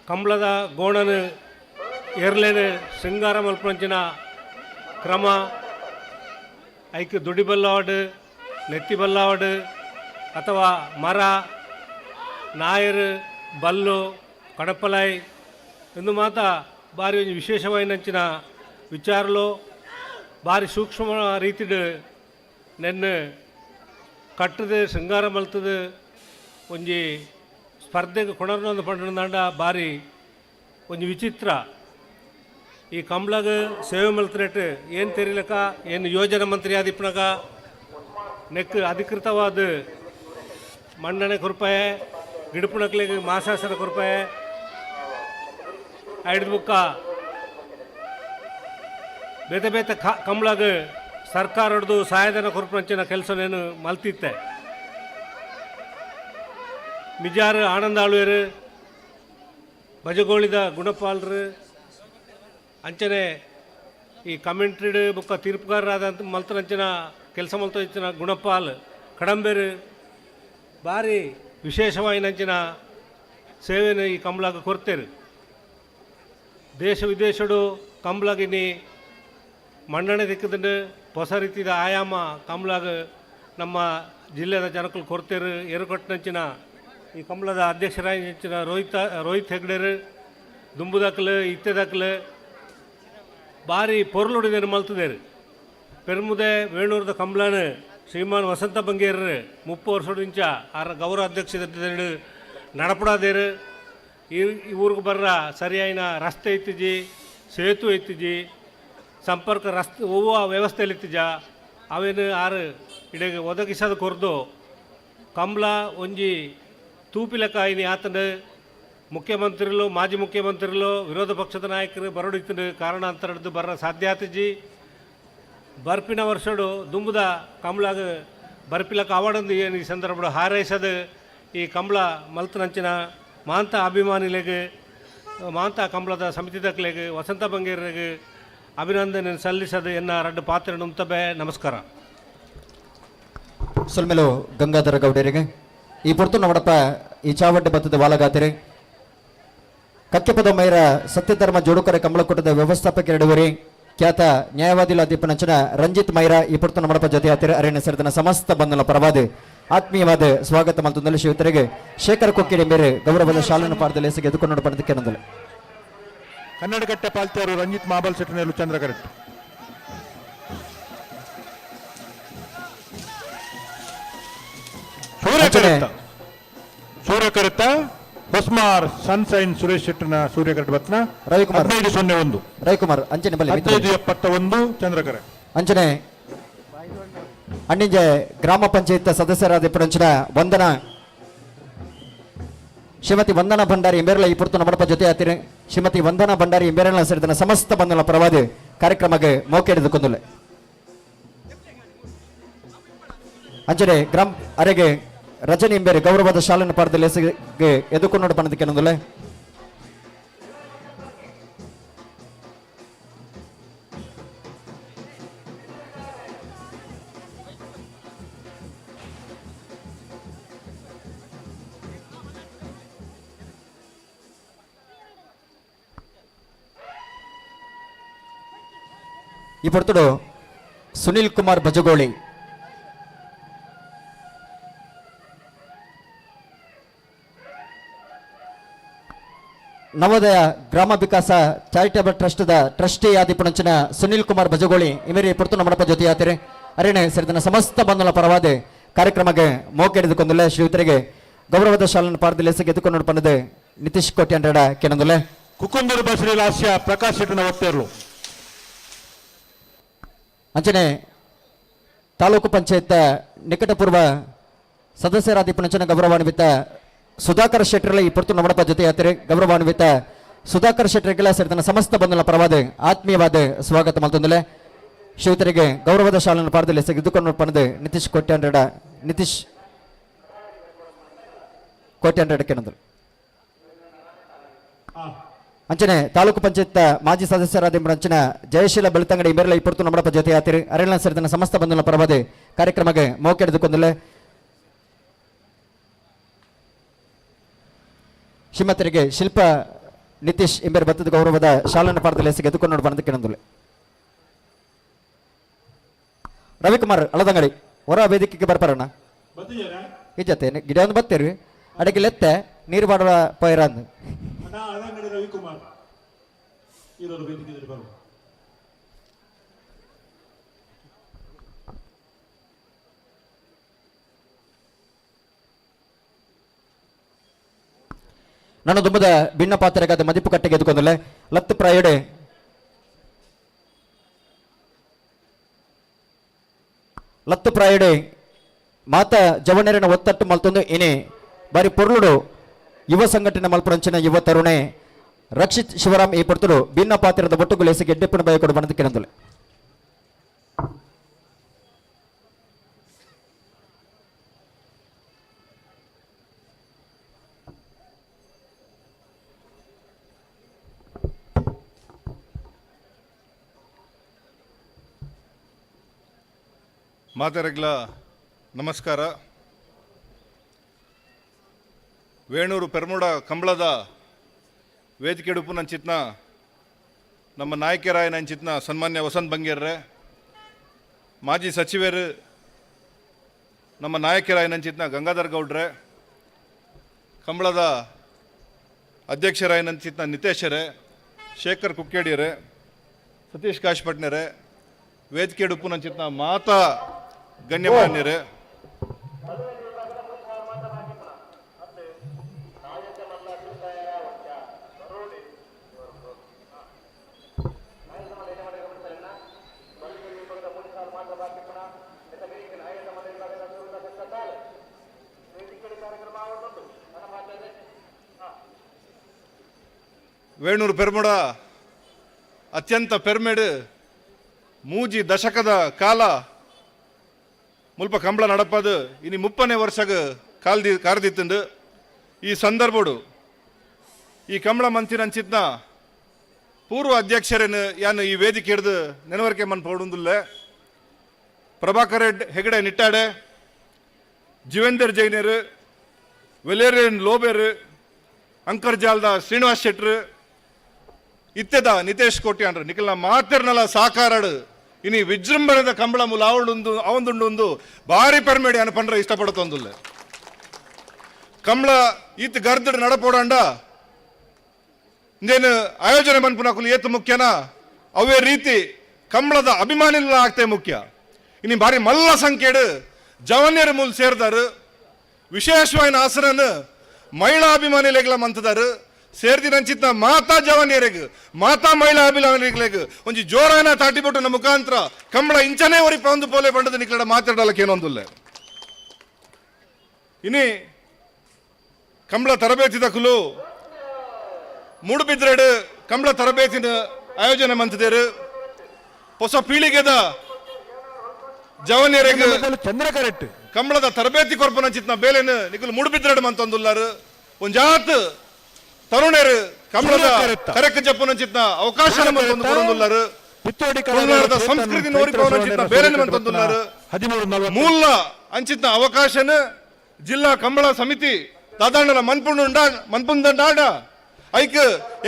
ಕಂಬಳದ ಗೋಣನು ಎರ್ಲೇನು ಶೃಂಗಾರ ಮಲ್ಪಂಚಿನ ಕ್ರಮ ಐಕ್ ದುಡಿ ಬಲ್ಲಾವಡು, ನೆತ್ತಿ ಬಲ್ಲಾವಡು ಅಥವಾ ಮರ, ನಾಯರು, ಬಲ್ಲು, ಕಡಪಲಾಯ್ ಎಂದು ಮಾತ ಭಾರಿ ಒಂಜಿ ವಿಶೇಷವಾಯಿನಂಚಿನ ವಿಚಾರಲು ಭಾರಿ ಸೂಕ್ಷ್ಮ ರೀತಿಡು ನೆನ್ನೆ ಕಟ್ಟದೆ ಶೃಂಗಾರ ಮಲ್ತದೆ ಒಂಜಿ ಸ್ಪರ್ಧೆಗೆ ಕೊಣರ್ನೊಂದು ಪಂಡಂದಾಂಡ ಭಾರಿ ಒಂಜಿ ವಿಚಿತ್ರ. ಈ ಕಂಬ್ಳಗ ಸೇವೆ ಮಲ್ತನೇಟ್ ಏನು ತೆರಿಲಕ ಏನು ಯೋಜನೆ ಮಂತ್ರಿ ಆದಿಪ್ಪನಗ ನೆಕ್ ಅಧಿಕೃತವಾದ ಮಣ್ಣನೆ ಕೊರ್ಪಾಯ, ಗಿಡಪುಣಕ್ಲಿಗೆ ಮಾಸಾಸನ ಕೊರ್ಪಾಯ, ಐದು ಬುಕ್ಕ ಬೇತೆ ಬೇತೆ ಕಂಬ್ಳಗ ಸರ್ಕಾರ ಹೊಡೆದು ಸಹಾಯಧನ ಕೊರ್ಪಂಚಿನ ಕೆಲಸನೇನು ಮಲ್ತಿತ್ತೆ. ಮಿಜಾರು ಆನಂದ ಆಳ್ವೇರು, ಬಜಗೋಳಿದ ಗುಣಪಾಲ್ರು, ಅಂಚನೆ ಈ ಕಮೆಂಟ್ರಿಡ್ ಬೊಕ್ಕ ತೀರ್ಪುಗಾರರಾದಂಥ ಮಲ್ತನಂಚಿನ ಕೆಲಸ ಮಲ್ತ ಇತ್ತಿನ ಗುಣಪಾಲ್ ಕಡಂಬೇರು ಭಾರಿ ವಿಶೇಷವಾಯಿನಂಚಿನ ಸೇವೆಯನ್ನು ಈ ಕಂಬ್ಳಾಗ ಕೊರ್ತೇರು. ದೇಶ ವಿದೇಶಡು ಕಂಬ್ಳಗಿನಿ ಮನ್ನಣೆ ದಿಕ್ಕದಂಡು ಹೊಸ ರೀತಿಯ ಆಯಾಮ ಕಂಬ್ಳಾಗ ನಮ್ಮ ಜಿಲ್ಲೆದ ಜನಕ್ಕಲು ಕೊರ್ತೇರು. ಏರುಕೊಟ್ಟನಂಚಿನ ಈ ಕಂಬಳದ ಅಧ್ಯಕ್ಷರಾಯಿನ ರೋಹಿತ್ ಹೆಗ್ಡೇರು ದುಂಬುದಾಕಲು ಇತ್ತೆದಾಕಲು ಭಾರಿ ಪೊರ್ಲುಡಿದೇನು ಮಲ್ತದೇರು. ಪೆರ್ಮುದೆ ವೇಣೂರದ ಕಂಬ್ಳಾನು ಶ್ರೀಮಾನ್ ವಸಂತ ಬಂಗೇರು 30 ವರ್ಷದಿಂಚ ಆರ ಗೌರವ ಅಧ್ಯಕ್ಷ ನಡಪಡಾದೇರು. ಈ ಊರಿಗೆ ಬರ್ರ ಸರಿಯಾಯಿನ ರಸ್ತೆ ಇತ್ತಿಜಿ, ಸೇತುವೆ ಇತ್ತಿಜಿ, ಸಂಪರ್ಕ ರಸ್ತೆ ಹೂವು ವ್ಯವಸ್ಥೆಯಲ್ಲಿ ಇತ್ತಿಜ ಅವೇನು ಆರು ಇಡೀ ಒದಗಿಸೋದು ಕೊರ್ದು ಕಂಬ್ಳ ಒಂಜಿ ತೂಪಿಲಕಾಯಿನಿ ಆತನ ಮುಖ್ಯಮಂತ್ರಿಗಳು ಮಾಜಿ ಮುಖ್ಯಮಂತ್ರಿಗಳು ವಿರೋಧ ಪಕ್ಷದ ನಾಯಕರು ಬರಡಿತ್ತು ಕಾರಣಾಂತರದ್ದು ಬರ ಸಾಧ್ಯ ಆತಿಜಿ. ಬರ್ಪಿನ ವರ್ಷಡು ದುಂಬುದ ಕಂಬ್ಳಾಗ ಬರ್ಪಿಲಕ ಅವಾಡಂದು ಏನು ಈ ಸಂದರ್ಭ ಹಾರೈಸದು ಈ ಕಂಬ್ಳ ಮಲ್ತನಂಚಿನ ಮಾಂತ ಅಭಿಮಾನಿಲೆಗೆ ಮಾಂತ ಕಂಬಳದ ಸಮಿತಿದಕ್ಲೆಗೆ ವಸಂತ ಬಂಗೇರಿಗೆ ಅಭಿನಂದನೆ ಸಲ್ಲಿಸದು ಎನ್ನ ರಡ್ಡು ಪಾತ್ರ ನುಂತಬೆ. ನಮಸ್ಕಾರ. ಸೊಲ್ಮೆಲು ಗಂಗಾಧರ ಗೌಡರಿಗೆ ಈ ಪೊರ್ತು ನವಡಪ್ಪ ಈ ಚಾವಡ್ಡೆ ಬತ್ತದ ವಾಲಗಾತಿರೆ ಕಕ್ಕೆಪದ ಮೈರ ಸತ್ಯಧರ್ಮ ಜೋಡುಕರೆ ಕಂಬಳಕೂಟದ ವ್ಯವಸ್ಥಾಪಕ ಎರಡುವರಿ ಖ್ಯಾತ ನ್ಯಾಯವಾದಿಲ ದೀಪನಂಚನ ರಂಜಿತ್ ಮೈರಾ ಈ ಪುರ್ತನ ಮಡಪ ಜೊತೆ ಆತಿರ ಅರಣ್ಯ ಸೇರಿದ ಸಮಸ್ತ ಬಂಧುಲ ಪರವಾದ ಆತ್ಮೀಯವಾದ ಸ್ವಾಗತ ಮಲ್ತೊಂದಲ್ಲಿ ಶಿವತರಿಗೆ ಶೇಖರ್ ಕೊಕ್ಕಿಡಿ ಮೇರೆ ಗೌರವದ ಶಾಲನ ಪಾರದಲ್ಲಿ ಎಸಗೆ ಎದುಕೊಂಡು ಪಡೆದಕ್ಕೆ ನಂದಲೆ. ಕನ್ನಡಕಟ್ಟೆ ಪಾಲ್ತಿಯವರು ರಂಜಿತ್ ಮಾಬಲ್ ಸೆಟ್ಟಿನಲ್ಲಿ ಚಂದ್ರ ಕರೆಕ್ಟ್. ಸೂರ್ಯ ಕರೆತ ಹೊಸ್ಮಾರ್ ಸನ್ಸೈನ್ ಸುರೇಶ್ ಶೆಟ್ಟರ್ನ ಸೂರ್ಯ ಕರೆಟ್ ಬತ್ನ ರವಿಕುಮಾರ್ 15-01. ರವಿಕುಮಾರ್ ಅಂಚನೆ ಬಲೆ 15-71 ಚಂದ್ರಕರೆ. ಅಂಚನೆ ಅಣ್ಣಿಂಜೆ ಗ್ರಾಮ ಪಂಚಾಯತ್ ಸದಸ್ಯರಾದ ಪುರಂಚನ ವಂದನಾ ಶ್ರೀಮತಿ ವಂದನಾ ಭಂಡಾರಿ ಎಂಬೇರಲ ಈ ಪುರ್ತು ನಮ್ಮಡಪ ಜೊತೆ ಆತಿರಿ. ಶ್ರೀಮತಿ ವಂದನಾ ಭಂಡಾರಿ ಎಂಬೇರಲ ಸೇರಿದ ಸಮಸ್ತ ಬಂಧನ ಪರವಾದ ಕಾರ್ಯಕ್ರಮಕ್ಕೆ ಮೋಕೆ ಹಿಡಿದುಕೊಂದುಲೆ. ಅಂಚನೆ ಗ್ರಾಮ ಅರೆಗೆ ರಜನಿ ಎಂಬೇರೆ ಗೌರವದ ಶಾಲೆನ ಪಾಠದಲ್ಲಿ ಎಸಗೆ ಎದುಕೊಂಡು ಪಣದಕ್ಕೆ ನಂದುಲೆ. ಈ ಪೊರ್ತುಡು ಸುನಿಲ್ ಕುಮಾರ್ ಬಜಗೋಳಿ ನವೋದಯ ಗ್ರಾಮ ವಿಕಾಸ ಚಾರಿಟೇಬಲ್ ಟ್ರಸ್ಟ್ದ ಟ್ರಸ್ಟಿ ಆದಿ ಪುಣಂಚಿನ ಸುನಿಲ್ ಕುಮಾರ್ ಬಜಗೋಳಿ ಇಮೇರಿ ಪೊರ್ತುನ ಮಡಪ ಜೊತೆ ಯಾತ್ರೆ ಅರೇಣೆ ಸೇರಿದ ಸಮಸ್ತ ಬಂಧುಲ ಪರವಾದ ಕಾರ್ಯಕ್ರಮಕ್ಕೆ ಮೋಕೆ ಹಿಡಿದುಕೊಂದುಲೆ. ಶ್ರೀಯುತರಿಗೆ ಗೌರವದ ಶಾಲನ ಪಾರದಲ್ಲಿ ಎಸಗೆ ಎದುಕೊಂಡು ಪಂಡದೆ ನಿತೀಶ್ ಕೋಟ್ಯಾಂಡ್ರಡ ಕೆನಂದುಲೆ. ಕುಕುಂದೂರು ಬಸರಿ ಲಾಸ್ಯ ಪ್ರಕಾಶ್ ಶೆಟ್ಟನ ಒತ್ತೇರ್ಲು. ಅಂಚನೆ ತಾಲೂಕು ಪಂಚಾಯತ್ ನಿಕಟಪೂರ್ವ ಸದಸ್ಯರಾದ ಪುಣಂಚನ ಗೌರವಾನ್ವಿತ ಸುಧಾಕರ್ ಶೆಟ್ಟರ್ಲ ಈ ಪೊರ್ತು ನಮ್ಮಡಪ ಜೊತೆ ಯಾತ್ರೆ ಗೌರವಾನ್ವಿತ ಸುಧಾಕರ್ ಶೆಟ್ಟರ್ಗೆಲ್ಲ ಸೇರಿದ ಸಮಸ್ತ ಬಂಧುಲ ಪರವಾದ ಆತ್ಮೀಯವಾದ ಸ್ವಾಗತ ಮಲ್ತೊಂದುಲೆ. ಶ್ರೀಯುತರಿಗೆ ಗೌರವದ ಶಾಲನ ಪಾರದಲ್ಲಿ ತೆಗೆದುಕೊಂಡು ಪಣದು ನಿತೀಶ್ ಕೋಟ್ಯಾಂಡ್ರಡ ನಿತೀಶ್ ಕೋಟ್ಯಾಂಡ್ರಡ ಕೆನಂದರು. ಅಂಚನೆ ತಾಲೂಕು ಪಂಚಾಯತ್ ಮಾಜಿ ಸದಸ್ಯರಾದ ಅಂಚನ ಜಯಶೀಲ ಬೆಳ್ತಂಗಡಿ ಮೇರಲ ಈ ಪೊರ್ತು ನಮ್ಮಡಪ ಜೊತೆ ಯಾತ್ರೆ ಅರಣ್ಯ ಸೇರಿದ ಸಮಸ್ತ ಬಂಧುಲ ಪರವಾದ ಕಾರ್ಯಕ್ರಮಕ್ಕೆ ಮೋಕೆ ಹಿಡಿದುಕೊಂದುಲೆ. ಶ್ರೀಮತಿಯರಿಗೆ ಶಿಲ್ಪ ನಿತೀಶ್ ಎಂಬೆರ ಬತ್ತದ ಗೌರವದ ಶಾಲನ ಪಾಠದಲ್ಲಿ ಎಸಗೆ ಎದುಕೊಂಡು ಬಂದಕ್ಕೆ ನಂದುಲೆ. ರವಿಕುಮಾರ್ ಅಳದಂಗಡಿ ಹೊರ ವೇದಿಕೆಗೆ ಬರ್ಪಾರಣ್ಣ ಇಜ್ಜತೆ ಗಿಡ ಒಂದು ಬತ್ತೀರಿ ಅಡಗೆ ಲೆತ್ತೆ ನೀರು ಬಾಡುವ ಪೈರಂದು. ರವಿಕುಮಾರ್ ಇರೋರು ವೇದಿಕೆಯಲ್ಲಿ ಬರುವ. ನನ್ನ ದುಂಬದ ಭಿನ್ನ ಪಾತ್ರಗಾದ ಮದಿಪು ಕಟ್ಟೆಗೆ ಎದುಕೊಂದಲೆ ಲತ್ತು ಪ್ರಾಯಡೆ ಲತ್ತು ಪ್ರಾಯಡೆ ಮಾತಾ ಜವನರಿನ ಒತ್ತಟ್ಟು ಮಲ್ತೊಂದು ಏನೇ ಬಾರಿ ಪೊರ್ಲುಡು ಯುವ ಸಂಘಟನೆ ಮಲ್ಪುರಂಚಿನ ಯುವ ತರುಣೆ ರಕ್ಷಿತ್ ಶಿವರಾಮ್ ಈ ಪೊರ್ತುಡು ಭಿನ್ನ ಪಾತ್ರದ ಒಟ್ಟುಗುಲೇಸಿ ಗೆಡ್ಡೆಪ್ಪನ ಬಯಕೊಡು ಬಣದ ಕೆಣಂದುಲೆ. ಮಾತರಗ್ಲ ನಮಸ್ಕಾರ. ವೇಣೂರು ಪೆರ್ಮುಡ ಕಂಬಳದ ವೇದಿಕೆ ಉಡುಪು ನಂಚಿತ್ನ ನಮ್ಮ ನಾಯಕರಾಯ ನಂಚಿತ್ನ ಸನ್ಮಾನ್ಯ ವಸಂತ್ ಬಂಗೇರ್ರೆ, ಮಾಜಿ ಸಚಿವರು ನಮ್ಮ ನಾಯಕರಾಯ ನಂಚಿತ್ನ ಗಂಗಾಧರ್ ಗೌಡ್ರೆ, ಕಂಬಳದ ಅಧ್ಯಕ್ಷರಾಯ ನಂಚಿತ್ನ ನಿತೇಶರೇ, ಶೇಖರ್ ಕುಕ್ಕೇಡಿಯರೇ, ಸತೀಶ್ ಕಾಶ್ಪಟ್ನರೇ, ವೇದಿಕೆ ಉಡುಪು ನಂಚಿತ್ನ ಮಾತಾ ಗಣ್ಯಮಾನ್ಯರೇ, ವೇಣೂರು ಪೆರ್ಮುಡ ಅತ್ಯಂತ ಪೆರ್ಮೆಡು ಮೂಜಿ ದಶಕದ ಕಾಲ ಮುಲ್ಪ ಕಂಬಳ ನಡಪದು ಇನಿ 30ನೇ ವರ್ಷಗ ಕಾಲ್ದಿ ಕಾರ್ದಿತ್ತಂದು. ಈ ಸಂದರ್ಭಡು ಈ ಕಂಬಳ ಮಂತಿನ ಅಂಚಿತ್ನ ಪೂರ್ವ ಅಧ್ಯಕ್ಷರೇನು ಯಾನು ಈ ವೇದಿಕೆ ಹಿಡಿದು ನೆನವರಿಕೆ ಮನ್ಪೋಡುಂದುಲ್ಲೆ ಪ್ರಭಾಕರ್ ಹೆಗಡೆ ನಿಟ್ಟಾಡೆ, ಜೀವೇಂದರ್ ಜೈನರು, ವೆಲೇರಿಯನ್ ಲೋಬೇರು, ಅಂಕರ್ಜಾಲ್ದ ಶ್ರೀನಿವಾಸ್ ಶೆಟ್ರು, ಇತ್ತೆದ ನಿತೇಶ್ ಕೋಟ್ಯಾನ್ರು ನಿಕಲ್ನ ಮಾತೆರ್ನಲ ಸಾಕಾರಡು ಇನಿ ವಿಜೃಂಭಣದ ಕಂಬಳ ಮೂಲ ಅವಳುಂದು ಅವಂದುಂಡು ಭಾರಿ ಪೆರ್ಮೇಡಿ ಅನ್ನ ಪಂಡ್ರೆ ಇಷ್ಟಪಡುತ್ತೊಂದುಲ್ಲೆ. ಕಂಬಳ ಈತ ಗರ್ದಡ್ ನಡಪೋಡಂಡ ಇಂದೇನು ಆಯೋಜನೆ ಮನ್ಪುನಕುಲು ಏತು ಮುಖ್ಯನಾ ಅವೇ ರೀತಿ ಕಂಬಳದ ಅಭಿಮಾನಿಗಳ ಆಗ್ತೇ ಮುಖ್ಯ. ಇನಿ ಭಾರಿ ಮಲ್ಲ ಸಂಖ್ಯೆಡು ಜವನ್ಯರ ಮೂಲ ಸೇರ್ದಾರು, ವಿಶೇಷವಾದ ಆಸನನ ಮಹಿಳಾ ಅಭಿಮಾನಿಲೆಗ್ಲ ಮಂತದಾರು ಸೇರ್ದಿನಂಚಿತ್ತ ಮಾತಾ ಜವನ್ಯರಿಗೆ ಮಾತಾ ಮಹಿಳಾ ಅಭಿಮಾನಿಗಳಿಗೆ ಒಂಜಿ ಜೋರಾನ ತಾಟಿಪೊಟ್ಟುನ ಮುಖಾಂತರ ಕಂಬಳ ಇಂಚನೇ ಒರಿಪ ಒಂದು ಪೋಲೆ ಬಂಡದ ನಿಕ್ಲಡ ಮಾತಾಡಲಕ್ಕೆ ಏನೊಂದುಲ್ಲೆ. ಇನಿ ಕಂಬಳ ತರಬೇತಿ ದಕುಲು ಮೂಡುಬಿದ್ರೆಡು ಕಂಬಳ ತರಬೇತಿನ ಆಯೋಜನೆ ಮಂತದೇರು. ಹೊಸ ಪೀಳಿಗೆದ ಜವನ್ಯರಿಗೆ ಚಂದ್ರ ಕರೆಕ್ಟ್ ಕಂಬಳದ ತರಬೇತಿ ಕೊರ್ಪನಂಚಿತ್ನ ಬೇಲೆನು ನಿಕುಲು ಮೂಡುಬಿದ್ರೆಡು ಮಂತೊಂದುಲ್ಲಾರು. ಒಂಜಾತ್ ತರುಣರು ಕಂಬಳದ ಕರೆಕ್ ಜಪ್ಪುನಂಚಿತ್ನ ಅವಕಾಶ ಮಂತೊಂದು ತುಳುನಾಡದ ಸಂಸ್ಕೃತಿ ನೋರಿಪವನಂಚಿತ್ನ ಬೇಲೆನು ಮಂತೊಂದುಲ್ಲಾರು. ಮೂಲ ಅಂಚಿತ್ನ ಅವಕಾಶನ ಜಿಲ್ಲಾ ಕಂಬಳ ಸಮಿತಿ ದಾದಾಂಡಲ ಮನ್ಪುಂಡ ಮನ್ಪುಂದಂಡಾಡ ಐಕ್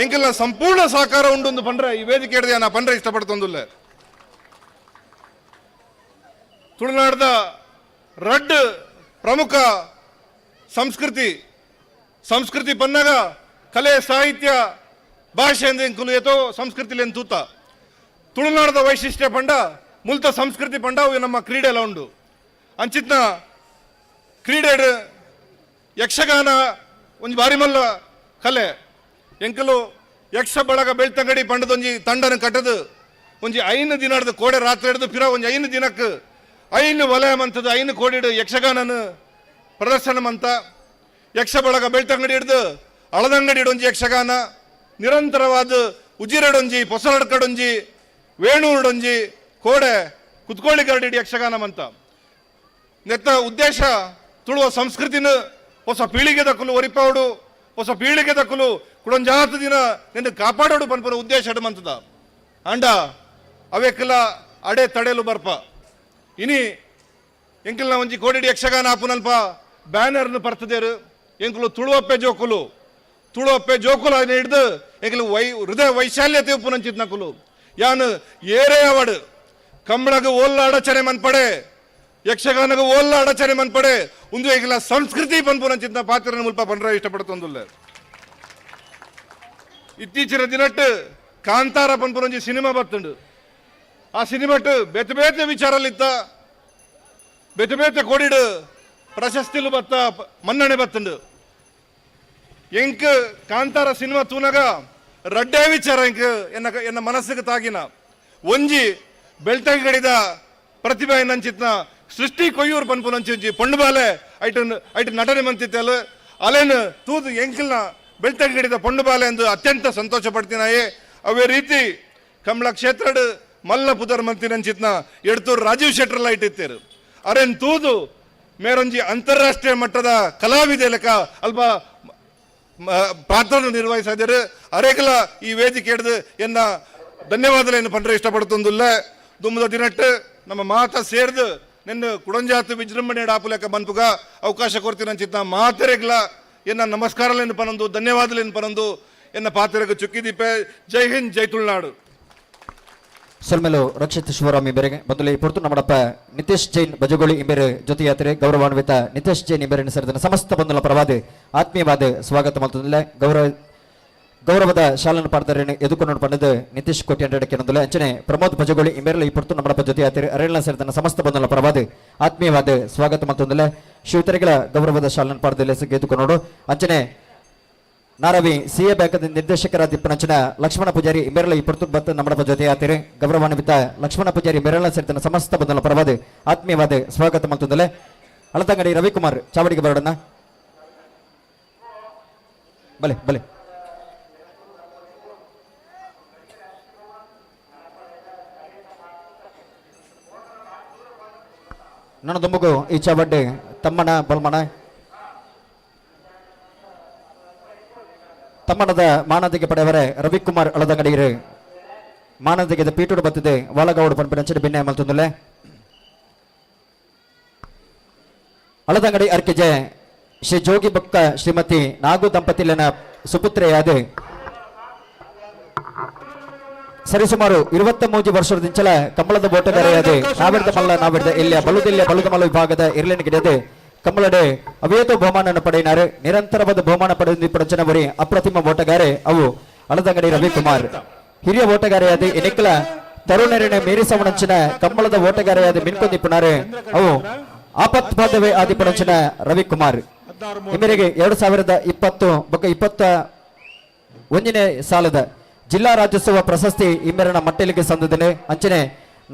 ಎಂಕೆಲ್ಲ ಸಂಪೂರ್ಣ ಸಹಕಾರ ಉಂಡು ಪಂಡ್ರೆ ಈ ವೇದಿಕೆ ಹಿಡಿದು ನಾ ಪಂಡ್ರೆ ಇಷ್ಟಪಡ್ತೊಂದುಲ್ಲ. ತುಳುನಾಡದ ರಡ್ಡ್ ಪ್ರಮುಖ ಸಂಸ್ಕೃತಿ ಸಂಸ್ಕೃತಿ ಪನ್ನಾಗ ಕಲೆ ಸಾಹಿತ್ಯ ಭಾಷೆ ಅಂದ್ರೆ ಎಂಕುಲು ಏತೋ ಸಂಸ್ಕೃತಿಲೇನು ತೂತ ತುಳುನಾಡದ ವೈಶಿಷ್ಟ್ಯ ಪಂಡ ಮುಲ್ತ ಸಂಸ್ಕೃತಿ ಪಂಡ ಅವು ನಮ್ಮ ಕ್ರೀಡೆ ಎಲ್ಲ ಉಂಡು. ಅಂಚಿತ್ನ ಕ್ರೀಡೆ ಯಕ್ಷಗಾನ ಒಂಜಿ ಬಾರಿ ಮಲ್ಲ ಕಲೆ. ಎಂಕಲು ಯಕ್ಷ ಬಳಗ ಬೆಳ್ತಂಗಡಿ ಪಂಡದೊಂಜಿ ತಂಡನ ಕಟ್ಟದು ಒಂಜಿ 5 ದಿನ ಹಿಡ್ದು ಕೋಡೆ ರಾತ್ರಿ ಹಿಡ್ದು ಪಿರ ಒಂಜಿ 5 ದಿನಕ್ಕೆ 5 ವಲಯ ಮಂತದ 5 ಕೋಡಿಡು ಯಕ್ಷಗಾನನ ಪ್ರದರ್ಶನ ಮಂತ ಯಕ್ಷ ಬಳಗ ಬೆಳ್ತಂಗಡಿ ಹಿಡ್ದು ಅಳದಂಗಡಿ ಒಂಜಿ ಯಕ್ಷಗಾನ ನಿರಂತರವಾದ ಉಜಿರಡೊಂಜಿ ಪೊಸಲಡ್ಕಡೊಂಜಿ ವೇಣೂರುಡೊಂಜಿ ಕೋಡೆ ಕುತ್ಕೋಳಿ ಗರಡಿ ಯಕ್ಷಗಾನ ಮಂತ. ನೆತ್ತ ಉದ್ದೇಶ ತುಳುವ ಸಂಸ್ಕೃತಿನ ಹೊಸ ಪೀಳಿಗೆ ದಕ್ಕಲು ಒರಿಪಾವಡು ಹೊಸ ಪೀಳಿಗೆ ದಕ್ಕಲು ಕುಡೊಂಜಾತ ದಿನ ನಿನ್ನ ಕಾಪಾಡೋಡು ಪನ್ಪುನ ಉದ್ದೇಶ ಮಂತದ. ಅಂಡ ಅವೆಕ್ಕೆಲ್ಲ ಅಡೆ ತಡೆಯಲು ಬರ್ಪ ಇನಿ ಎಂಕಲ್ನ ಒಂಜಿ ಕೋಡಿಡಿ ಯಕ್ಷಗಾನ ಆಪುನಲ್ಪ ಬ್ಯಾನರ್ನು ಪರ್ತದೇರು ಎಂಕುಲು ತುಳುವಪ್ಪೆ ಜೋಕುಲು ತುಳುವಪ್ಪೆ ಜೋಕುಲು ಅದನ್ನ ಹಿಡ್ದು ಎಂಕಲು ಹೃದಯ ವೈಶಾಲ್ಯತೆ ಉಪ್ಪುನಂಚಿತ್ನಕುಲು ಯಾನು ಏರೇ ಅವಡು ಕಂಬಳಗ ಓಲ್ಲ ಅಡಚನೆ ಮನ್ಪಡೆ ಯಕ್ಷಗಾನಗ ಓಲ್ಲ ಅಡಚನೆ ಮನ್ಪಡೆ ಒಂದು ಎಂಕಲ ಸಂಸ್ಕೃತಿ ಪನ್ಪುನಂಚಿತ್ನ ಪಾತ್ರನ ಮುಲ್ಪ ಪಂಡ್ರ ಇಷ್ಟಪಡ್ತೊಂದುಲ್ಲ. ಇತ್ತೀಚಿನ ದಿನಟ್ಟು ಕಾಂತಾರ ಪನ್ಪುನಂಜಿ ಸಿನಿಮಾ ಬತ್ತುಂಡು. ಆ ಸಿನಿಮಾಟ್ ಬೇತೆ ಬೇತೆ ವಿಚಾರಲಿತ್ತ ಬೇತೆ ಬೇತೆ ಕೋಡಿಡು ಪ್ರಶಸ್ತಿಲು ಬತ್ತ ಮನ್ನಣೆ ಬತ್ತುಂಡು. ಎಂಕ್ ಕಾಂತಾರ ಸಿನಿಮಾ ತೂನಗ ರಡ್ಡೇ ವಿಚಾರ ಎಂಕ್ ಎನ್ನ ಎನ್ನ ಮನಸ್ಸಿಗೆ ತಾಗಿನ ಒಂಜಿ ಬೆಳ್ತಂಗಡಿದ ಪ್ರತಿಭೆ ನಂಚಿತ್ನ ಸೃಷ್ಟಿ ಕೊಯ್ಯೂರು ಪನ್ಪುನಂಚಿ ಪೊಣ್ಣು ಬಾಲೆ ಐಟ್ ಐಟ್ ನಟನೆ ಮಂತಿತ್ತಲ್ಲ ಅಲೇನು ತೂದು ಎಂಕಲ್ನ ಬೆಳ್ತಂಗಡಿದ ಪೊಣ್ಣು ಬಾಲೆ ಎಂದು ಅತ್ಯಂತ ಸಂತೋಷ ಪಡ್ತೀನಾಯೇ. ಅವೇ ರೀತಿ ಕಮಲ ಕ್ಷೇತ್ರಡ್ ಮಲ್ಲ ಪುದರ್ ಮಂತಿನಂಚಿತ್ನ ಎಡ್ತೂರು ರಾಜೀವ್ ಶೆಟ್ಟರ್ಲ ಇಟ್ಟಿತ್ತೇರು ಅರೇನ್ ತೂದು ಮೇರೊಂಜಿ ಅಂತಾರಾಷ್ಟ್ರೀಯ ಮಟ್ಟದ ಕಲಾವಿದೆ ಲೆಕ್ಕ ಅಲ್ಪ ಪಾತ್ರ ನಿರ್ವಹಿಸಿದರು. ಅರೇಕಲ ಈ ವೇದಿಕೆ ಹಿಡಿದು ಎನ್ನ ಧನ್ಯವಾದಗಳನ್ನು ಪಂಡ್ರೆ ಇಷ್ಟಪಡ್ತೊಂದುಲ್ಲ. ದುಮ್ಮದ ದಿನಟ್ಟು ನಮ್ಮ ಮಾತ ಸೇರ್ದು ನಿನ್ನ ಕುಡಂಜಾತು ವಿಜೃಂಭಣೆ ಆಪುಲೆಕ್ಕ ಮನ್ಪುಗ ಅವಕಾಶ ಕೊಡ್ತೀನಂಚಿತ್ನ ಮಾತೆರೆಗ್ಲ ಎನ್ನ ನಮಸ್ಕಾರಲೇನು ಪನೊಂದು ಧನ್ಯವಾದಲೇನು ಪನೊಂದು ಎನ್ನ ಪಾತ್ರೆಗೆ ಚುಕ್ಕಿದೀಪೆ. ಜೈ ಹಿಂದ್, ಜೈ ತುಳುನಾಡು. ಸೊಲ್ಮೆಲು ರಕ್ಷಿತ್ ಶಿವರಾಮ್ ಇಂಬೆರೆಗೆ ಮೊದಲು ಪೊರ್ತು ನಮ್ಮಡಪ್ಪ ನಿತೇಶ್ ಜೈನ್ ಬಜಗೋಳಿ ಇಂಬೆರೆ ಜೊತೆಯಾತ್ರೆ ಗೌರವಾನ್ವಿತ ನಿತೇಶ್ ಜೈನ್ ಇಂಬೆರೆ ಸೇರಿದ ಸಮಸ್ತ ಬಂಧುಲ ಪರವಾದ ಆತ್ಮೀಯವಾದ ಸ್ವಾಗತ ಮಲ್ತೊಂದುಲ್ಲೆ. ಗೌರವದ ಶಾಲನ ಪಾಡ್ದರೇನು ಎದುಕೊಂಡು ಪಂಡದು ನಿತೀಶ್ ಕೋಟ್ಯಾಂಡಕ್ಕೆ ನೊಂದುಲ್ಲೆ. ಅಂಚನೆ ಪ್ರಮೋದ್ ಬಜಗೋಳಿ ಇಂಬೆರೆಲ ಈ ಪೊರ್ತು ನಮ್ಮಡಪ್ಪ ಜೊತೆಯಾತ್ರೆ ಅರೇಳ್ನ ಸೇರಿದ ಸಮಸ್ತ ಬಂಧುಲ ಪರವಾದ ಆತ್ಮೀಯವಾದ ಸ್ವಾಗತ ಮಲ್ತೊಂದುಲ್ಲೆ. ಶಿವತರಿಗಳ ಗೌರವದ ಶಾಲನ ಪಾಡ್ದಲೆ ಎದುಕೊಂಡು ಅಂಚನೆ ನಾರವಿ ಸಿಎ ಬ್ಯಾಂಕದ ನಿರ್ದೇಶಕರ ದಿಪ್ಪನಂಚಿನ ಲಕ್ಷ್ಮಣ ಪೂಜಾರಿ ಇಂಬೆರಳ ಈ ಪೊರ್ತು ಬತ್ತ ನಮ್ಮಡಪ್ಪ ಜೊತೆ ಆತಿರಿ ಗೌರವಾನ್ವಿತ ಲಕ್ಷ್ಮಣ ಪೂಜಾರಿ ಬೆರಳ ಸೇರಿದ ಸಮಸ್ತ ಬಂಧುಲ ಪರವಾದ ಆತ್ಮೀಯವಾದ ಸ್ವಾಗತ ಮಲ್ತೊಂದುಲ್ಲೆ. ಅಳತಂಗಡಿ ರವಿಕುಮಾರ್ ಚಾವಡಿಗೆ ಬರೋಣ. ಬಲೆ ಬಲೆ ನನ್ನ ದುಂಬುಗು ಈ ಚಾವಡ್ಡೆ ತಮ್ಮನ ಬಲ್ಮಣ ತಮ್ಮನದ ಮಾನದಿಗೆ ಪಡೆಯವರೇ ರವಿಕುಮಾರ್ ಅಳದಂಗಡಿಯರು ಮಾನದಿಗೆ ಪೀಟೋಡು ಬತ್ತಿದೆ ವಾಲಗೌಡ ಪನ್ಪಿನ ಬಿನ್ನೆ ಮಲ್ತೊಂದುಲ್ಲೆ. ಅಳದಂಗಡಿ ಅರ್ಕಿಜೆ ಶ್ರೀ ಜೋಗಿ ಬೊಕ್ಕ ಶ್ರೀಮತಿ ನಾಗು ದಂಪತಿಲಿನ ಸುಪುತ್ರೆಯಾದ ಸರಿಸುಮಾರು 23 ವರ್ಷದಿಂಚಲ ಕಂಬಳದ ಬೋಟಗಾರೆಯಾದ ನಾವಿಡ್ದ ಮಲ್ಲ ನಾವಿಡ್ದ ಇಲ್ಲಿಯ ಬಲುದಿಲ್ಲಿಯ ಬಲುದ ಮಲ್ಲ ವಿಭಾಗದ ಇರ್ಲಿನ ಗಿಡದೆ ಕಂಬಳಡೆ ಅವೇತೋ ಬಹುಮಾನವನ್ನು ಪಡೆಯಿನಾರು. ನಿರಂತರವಾದ ಬಹುಮಾನ ಪಡೆದ ಪ್ರಚನವರಿ ಅಪ್ರತಿಮ ಓಟಗಾರೆ ಅವು ಅಳದಂಗಡಿ ರವಿಕುಮಾರ್. ಹಿರಿಯ ಓಟಗಾರೆಯಾದ ಎನಿಕಲ ತರುಣರಿನ ಮೀರಿಸವಣಂಚಿನ ಕಂಬಳದ ಓಟಗಾರೆಯಾದ ಮಿನ್ಕೊಂದಿಪ್ಪುನಾರೆ ಅವು ಆಪತ್ ಬಾಧವೆ ಆದಿಪಣಂಚಿನ ರವಿಕುಮಾರ್. ಈ ಮೇರೆಗೆ 2020 ಬೊಕ್ಕ 21ನೇ ಸಾಲದ ಜಿಲ್ಲಾ ರಾಜ್ಯೋತ್ಸವ ಪ್ರಶಸ್ತಿ ಈ ಮೇರಿನ ಮಟ್ಟಲಿಗೆ ಸಂದದನೆ. ಅಂಚನೆ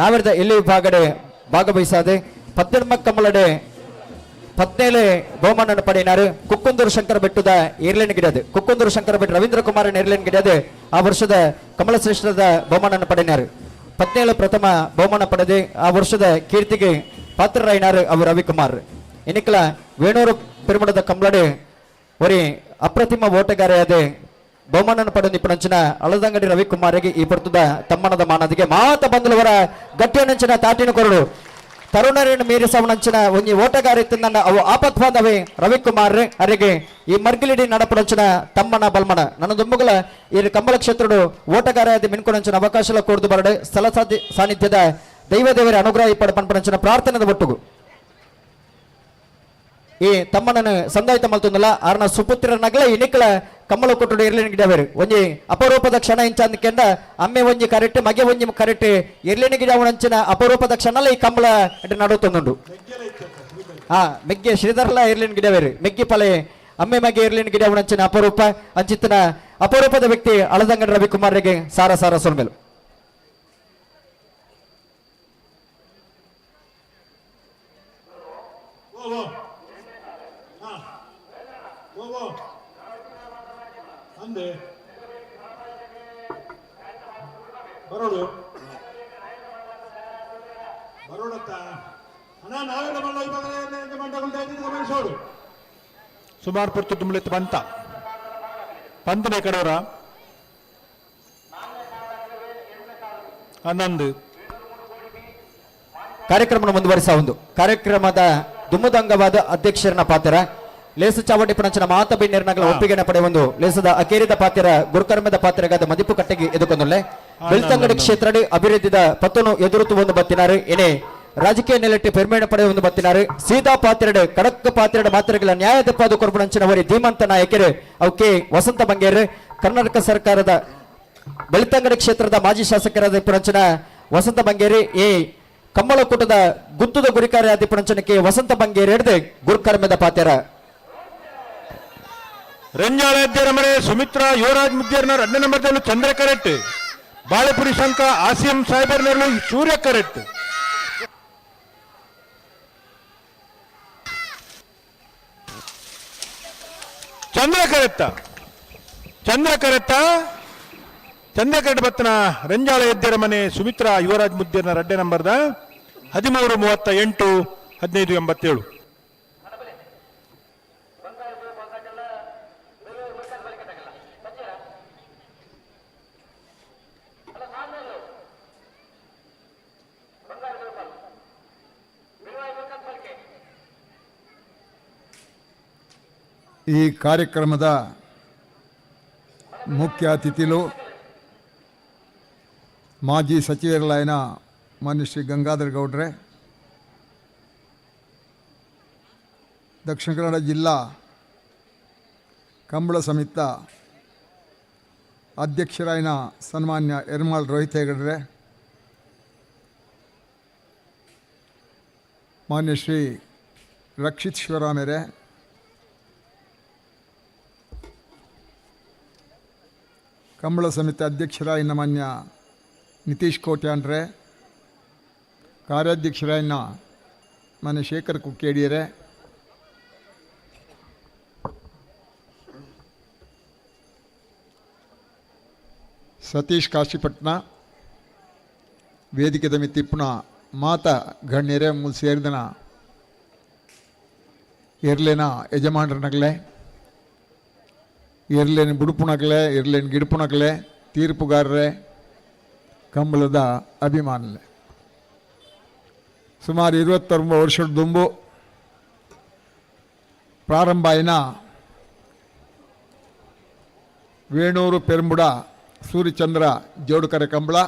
ನಾವಿರದ ಎಲ್ಲಿ ವಿಭಾಗಡೆ ಭಾಗವಹಿಸಾದೆ 18 ಕಂಬಳಡೆ 17 ಬಹುಮಾನ ಪಡೆಯಿನಾರು. ಕುಕ್ಕುಂದೂರು ಶಂಕರ ಬೆಟ್ಟದ ಏರ್ಲೇನ್ ಗಿಡದು ಕುಕ್ಕುಂದೂರು ಶಂಕರ ಬೆಟ್ಟ ರವೀಂದ್ರ ಕುಮಾರ್ ಏರ್ಲೇನ್ ಗಿಡದು ಆ ವರ್ಷದ ಕಮಲ ಶ್ರೇಷ್ಠದ ಬಹುಮಾನ ಪಡೆಯಿನಾರು. 17 ಪ್ರಥಮ ಬಹುಮಾನ ಪಡೆದು ಆ ವರ್ಷದ ಕೀರ್ತಿಗೆ ಪಾತ್ರರಾಯಿನಾರು ಅವರು ರವಿಕುಮಾರ್. ಇನ್ನಿಕ್ಕಲ ವೇಣೂರು ಪೆರುಮಡದ ಕಂಬಳಡೆ ಒರಿ ಅಪ್ರತಿಮ ಓಟಗಾರೆಯಾದ ಬಹುಮಾನ ಪಡೆದ ನಿಪುಣಂಚಿನ ಅಳದಂಗಡಿ ರವಿಕುಮಾರಿಗೆ ಈ ಪರ್ತದ ತಮ್ಮನದ ಮಾನದಿಗೆ ಮಾತ ಬಂದಲವರ ಗಟ್ಟಿಯನಂಚಿನ ತಾಟಿನ ಕೊರಡು ತರುಣರೇನು ಮೀರಿಸವನಂಚಿನ ಒಂಜಿ ಓಟಗಾರ ಇತ್ತಿನ ಅವು ಆಪತ್ವಾದವೇ ರವಿಕುಮಾರ್ ಅರಿಗೆ ಈ ಮರ್ಗಿಲಿಡಿ ನಡಪಡಂಚಿನ ತಮ್ಮನ ಬಲ್ಮನ ನನ್ನ ದುಂಬುಗಳ ಈ ಕಂಬಳ ಕ್ಷೇತ್ರಡು ಓಟಗಾರ ಮಿನ್ಕೊಡಂಚಿನ ಅವಕಾಶ ಕೊಡ್ದು ಬರಡೆ ಸ್ಥಳ ಸಾನ್ನಿಧ್ಯದ ದೈವ ದೇವರ ಅನುಗ್ರಹ ಇಪ್ಪಡ ಪನ್ಪಡಂಚಿನ ಪ್ರಾರ್ಥನೆದ ಒಟ್ಟುಗು ಈ ತಮ್ಮನನ್ನು ಸಂದಾಯಿತ ಮಲ್ತೊಂದಲ್ಲ ಆರ್ನ ಸುಪುತ್ರನಗಲ ಇನಿಕಲ ಕಮ್ಮಲ ಕೊಟ್ಟುಡು ಇರ್ಲಿನ ಗಿಡವೇರು ಒಂಜಿ ಅಪರೂಪದ ಕ್ಷಣ ಇಂಚ ಕೆಂಡ ಅಮ್ಮೆ ಒಂಜಿ ಕರೆಕ್ಟ್ ಮಗೆ ಒಂಜಿ ಕರೆಕ್ಟ್ ಇರ್ಲಿನ ಗಿಡವನಂಚಿನ ಅಪರೂಪದ ಕ್ಷಣಲ ಈ ಕಮ್ಮಲ ನಡುತ್ತೊಂದುಂಡು. ಹಾ ಮೆಗ್ಗೆ ಶ್ರೀಧರ್ಲ ಇರ್ಲಿನ ಗಿಡವೇರು ಮೆಗ್ಗಿ ಪಲೆ ಅಮ್ಮೆ ಮಗೆ ಇರ್ಲಿನ ಗಿಡವನಂಚಿನ ಅಪರೂಪ ಅಂಚಿತನ ಅಪರೂಪದ ವ್ಯಕ್ತಿ ಅಳದಂಗಡ ರವಿಕುಮಾರ್ಗೆ ಸಾರ ಸಾರ ಸೊಲ್ಮೆಲು. ಬರೋಡು ಬರೋಡತ್ತ ಅಣ್ಣ ನಾವೆಲ್ಲ ಮಲ್ಲ ಗಮನಿಸೋಡು ಸುಮಾರು ಪೊರ್ತು ತುಂಬಲಿತ್ತು ಪಂತ ಪಂತನೇ ಕಡವರ 11 ಕಾರ್ಯಕ್ರಮ ಮುಂದುವರಿಸ ಒಂದು ಕಾರ್ಯಕ್ರಮದ ದುಮ್ಮದಂಗವಾದ ಅಧ್ಯಕ್ಷರನ್ನ ಪಾತ್ರ ಲೇಸು ಚಾವಡಿ ಪಣಂಚಿನ ಮಾತ ಬಿನ್ನೆರ್ನಗಳ ಒಪ್ಪಿಗೆನ ಪಡೆಯೊಂದು ಲೇಸದ ಅಕೇರಿದ ಪಾತ್ರ ಗುರುಕರ್ಮದ ಪಾತ್ರಗಾದ ಮದಿಪು ಕಟ್ಟೆಗೆ ಎದುಕೊಂದುಲ್ಲೆ ಬೆಳ್ತಂಗಡಿ ಕ್ಷೇತ್ರಡಿ ಅಭಿವೃದ್ಧಿದ ಪತ್ತನು ಎದುರುತು ಒಂದು ಬತ್ತಿನಾರು ಏನೇ ರಾಜಕೀಯ ನೆಲೆಟ್ಟಿ ಪೆರ್ಮೇಣ ಪಡೆಯ ಒಂದು ಬತ್ತಿನಾರು ಸೀದಾ ಪಾತ್ರೆಡು ಕಡಕ್ ಪಾತ್ರೆಡು ಮಾತ್ರೆಗಳ ನ್ಯಾಯದ ಪಾದು ಕೊರ್ಪಣಂಚಿನವರಿ ಧೀಮಂತ ನಾಯಕರು ಅವು ಕೆ ವಸಂತ ಬಂಗೇರು ಕರ್ನಾಟಕ ಸರ್ಕಾರದ ಬೆಳ್ತಂಗಡಿ ಕ್ಷೇತ್ರದ ಮಾಜಿ ಶಾಸಕರಾದ ಪುಣಂಚಿನ ವಸಂತ ಬಂಗೇರಿ ಎ ಕಮ್ಮಳಕೂಟದ ಗುತ್ತದ ಗುರಿಕಾರ್ಯ ಪುಣಂಚನಕ್ಕೆ ವಸಂತ ಬಂಗೇರಿ ಹಿಡಿದು ಗುರುಕರ್ಮದ ಪಾತ್ಯರ ರಂಜಾಳ ಮನೆ ಸುಮಿತ್ರಾ ಯುವರಾಜ್ ಮುದ್ದೇರ್ನವರು 2 ನಂಬರ್ದಲ್ಲಿ ಚಂದ್ರ ಕರೆಕ್ಟ್ ಬಾಳೆಪುರಿ ಶಂಕ ಆಸಿಎಂ ಸಾಹೇಬರ್ನವರು ಸೂರ್ಯ ಕರೆಕ್ಟ್ ಚಂದ್ರ ಕರೆತ್ತ ಚಂದ್ರ ಕರೆತ್ತ ಚಂದ್ರ ಕರೆಕ್ಟ್ ಬತ್ತನ ರಂಜಾಳ ಎದ್ದರ ಮನೆ ಸುಮಿತ್ರಾ ಯುವರಾಜ್ ಮುದ್ದೇರ್ನ 2 ನಂಬರ್ದ 13 38 15 87. ಈ ಕಾರ್ಯಕ್ರಮದ ಮುಖ್ಯ ಅತಿಥಿಲು ಮಾಜಿ ಸಚಿವರುಗಳಾದ ಮಾನ್ಯ ಶ್ರೀ ಗಂಗಾಧರ್ ಗೌಡ್ರೆ, ದಕ್ಷಿಣ ಕನ್ನಡ ಜಿಲ್ಲಾ ಕಂಬಳ ಸಮಿತ ಅಧ್ಯಕ್ಷರಾದ ಸನ್ಮಾನ್ಯ ಎರ್ಮಾಳ್ ರೋಹಿತ್ ಹೆಗಡ್ರೆ, ಮಾನ್ಯ ಶ್ರೀ ರಕ್ಷಿತ್ ಶಿವರಾಮೆರೆ, ಕಂಬಳ ಸಮಿತಿ ಅಧ್ಯಕ್ಷರಾದ ಮಾನ್ಯ ನಿತೀಶ್ ಕೋಟ್ಯಾನ್ರೆ, ಕಾರ್ಯಾಧ್ಯಕ್ಷರಾದ ಮಾನ್ಯ ಶೇಖರ್ ಕುಕ್ಕೇಡಿಯರೇ, ಸತೀಶ್ ಕಾಶಿಪಟ್ನ, ವೇದಿಕೆದ ಮಿತ್ತಿಪ್ಪುನ ಮಾತ ಗಣ್ಯರೇ, ಮೂಲು ಸೇರಿದನ ಎರ್ಲೇನ ಯಜಮಾನ್ರನಗಲೆ, ಎರ್ಲೇನ ಬುಡುಪುನಗಲೆ, ಎರ್ಲೇನ ಗಿಡುಪುನಗಲೆ, ತೀರ್ಪುಗಾರರೇ, ಕಂಬಳದ ಅಭಿಮಾನಲೆ. ಸುಮಾರು 29 ವರ್ಷದ ದುಂಬು ಪ್ರಾರಂಭ ಆಯಿನ ವೇಣೂರು ಪೆರುಂಬುಡ Suryachandra Jodukare Kambala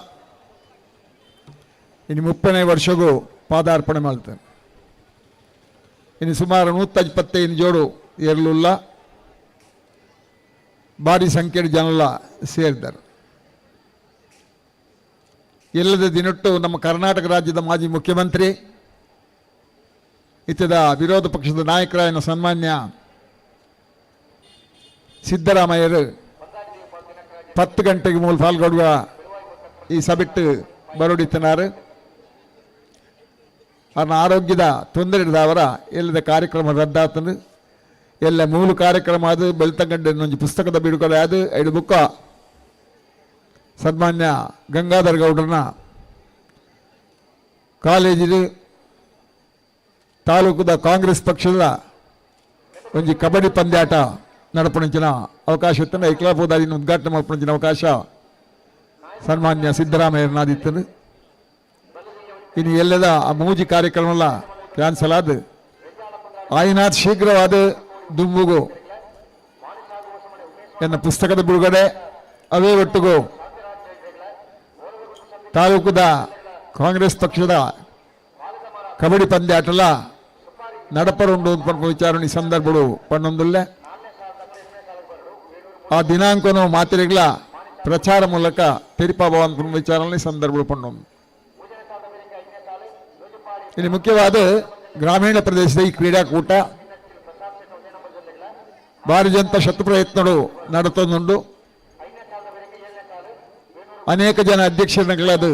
ಇನ್ನು 30ನೇ ವರ್ಷಗೂ ಪಾದಾರ್ಪಣೆ ಮಾಡ್ತಾನೆ. ಇನ್ನು ಸುಮಾರು 125 ಜೋಡು ಎರಲುಲ್ಲ ಭಾರಿ ಸಂಖ್ಯೆಯ ಜನಲ್ಲ ಸೇರಿದ್ದಾರೆ. ಎಲ್ಲದ ದಿನಟ್ಟು ನಮ್ಮ ಕರ್ನಾಟಕ ರಾಜ್ಯದ ಮಾಜಿ ಮುಖ್ಯಮಂತ್ರಿ ಇತದ ವಿರೋಧ ಪಕ್ಷದ ನಾಯಕರಾಯನ ಸನ್ಮಾನ್ಯ ಸಿದ್ದರಾಮಯ್ಯರು 10 ಗಂಟೆಗೆ ಮೂಲ ಪಾಲ್ಗೊಳ್ಳುವ ಈ ಸಭೆಟ್ಟು ಬರೋಡಿತನಾರು. ಅವನ ಆರೋಗ್ಯದ ತೊಂದರೆ ಅವರ ಎಲ್ಲದ ಕಾರ್ಯಕ್ರಮ ರದ್ದಾತನು. ಎಲ್ಲ ಮೂಲ ಕಾರ್ಯಕ್ರಮ ಅದು ಬೆಳ್ತಂಗಡ್ಡೆ ಒಂಜಿ ಪುಸ್ತಕದ ಬಿಡುಗಡೆ ಅದು ಐದು ಬುಕ್ಕ ಸನ್ಮಾನ್ಯ ಗಂಗಾಧರ ಗೌಡರನ ಕಾಲೇಜಿದು ತಾಲೂಕದ ಕಾಂಗ್ರೆಸ್ ಪಕ್ಷದ ಒಂಜಿ ಕಬಡ್ಡಿ ಪಂದ್ಯಾಟ ನಡಪುಣಂಚಿನ ಅವಕಾಶ ಇತ್ತು. ಐಕ್ಲಾಪೋದಾರಿನ ಉದ್ಘಾಟನೆ ಮಾಡ್ಪುಣಂಚಿನ ಅವಕಾಶ ಸನ್ಮಾನ್ಯ ಸಿದ್ದರಾಮಯ್ಯನಾದಿತ್ತನು. ಇನ್ನು ಎಲ್ಲದ ಆ ಮೂಜಿ ಕಾರ್ಯಕ್ರಮ ಎಲ್ಲ ಕ್ಯಾನ್ಸಲ್ ಆದ ಆಯ್ನಾಥ್ ಶೀಘ್ರವಾದ ದುಂಬುಗು ಎನ್ನ ಪುಸ್ತಕದ ಬಿಡುಗಡೆ ಅವೇ ಒಟ್ಟಿಗೂ ತಾಲೂಕದ ಕಾಂಗ್ರೆಸ್ ಪಕ್ಷದ ಕಬಡ್ಡಿ ಪಂದ್ಯಾಟಲ ನಡಪರುಂಡು ವಿಚಾರಣೆ ಸಂದರ್ಭಗಳು ಪನ್ನೊಂದುಲ್ಲೆ ಆ ದಿನಾಂಕನು ಮಾತಿರಿಗಳ ಪ್ರಚಾರ ಮೂಲಕ ತೆರಿಪಾಭವ ಅಂತ ವಿಚಾರಣೆ ಸಂದರ್ಭಗಳು ಪನ್ನೊಂದು. ಇಲ್ಲಿ ಮುಖ್ಯವಾದ ಗ್ರಾಮೀಣ ಪ್ರದೇಶದ ಈ ಕ್ರೀಡಾಕೂಟ ಭಾರಿ ಜನತ ಶತಪ್ರಯತ್ನಗಳು ನಡೆತೊಂದುಂಡು. ಅನೇಕ ಜನ ಅಧ್ಯಕ್ಷರುಗಳದು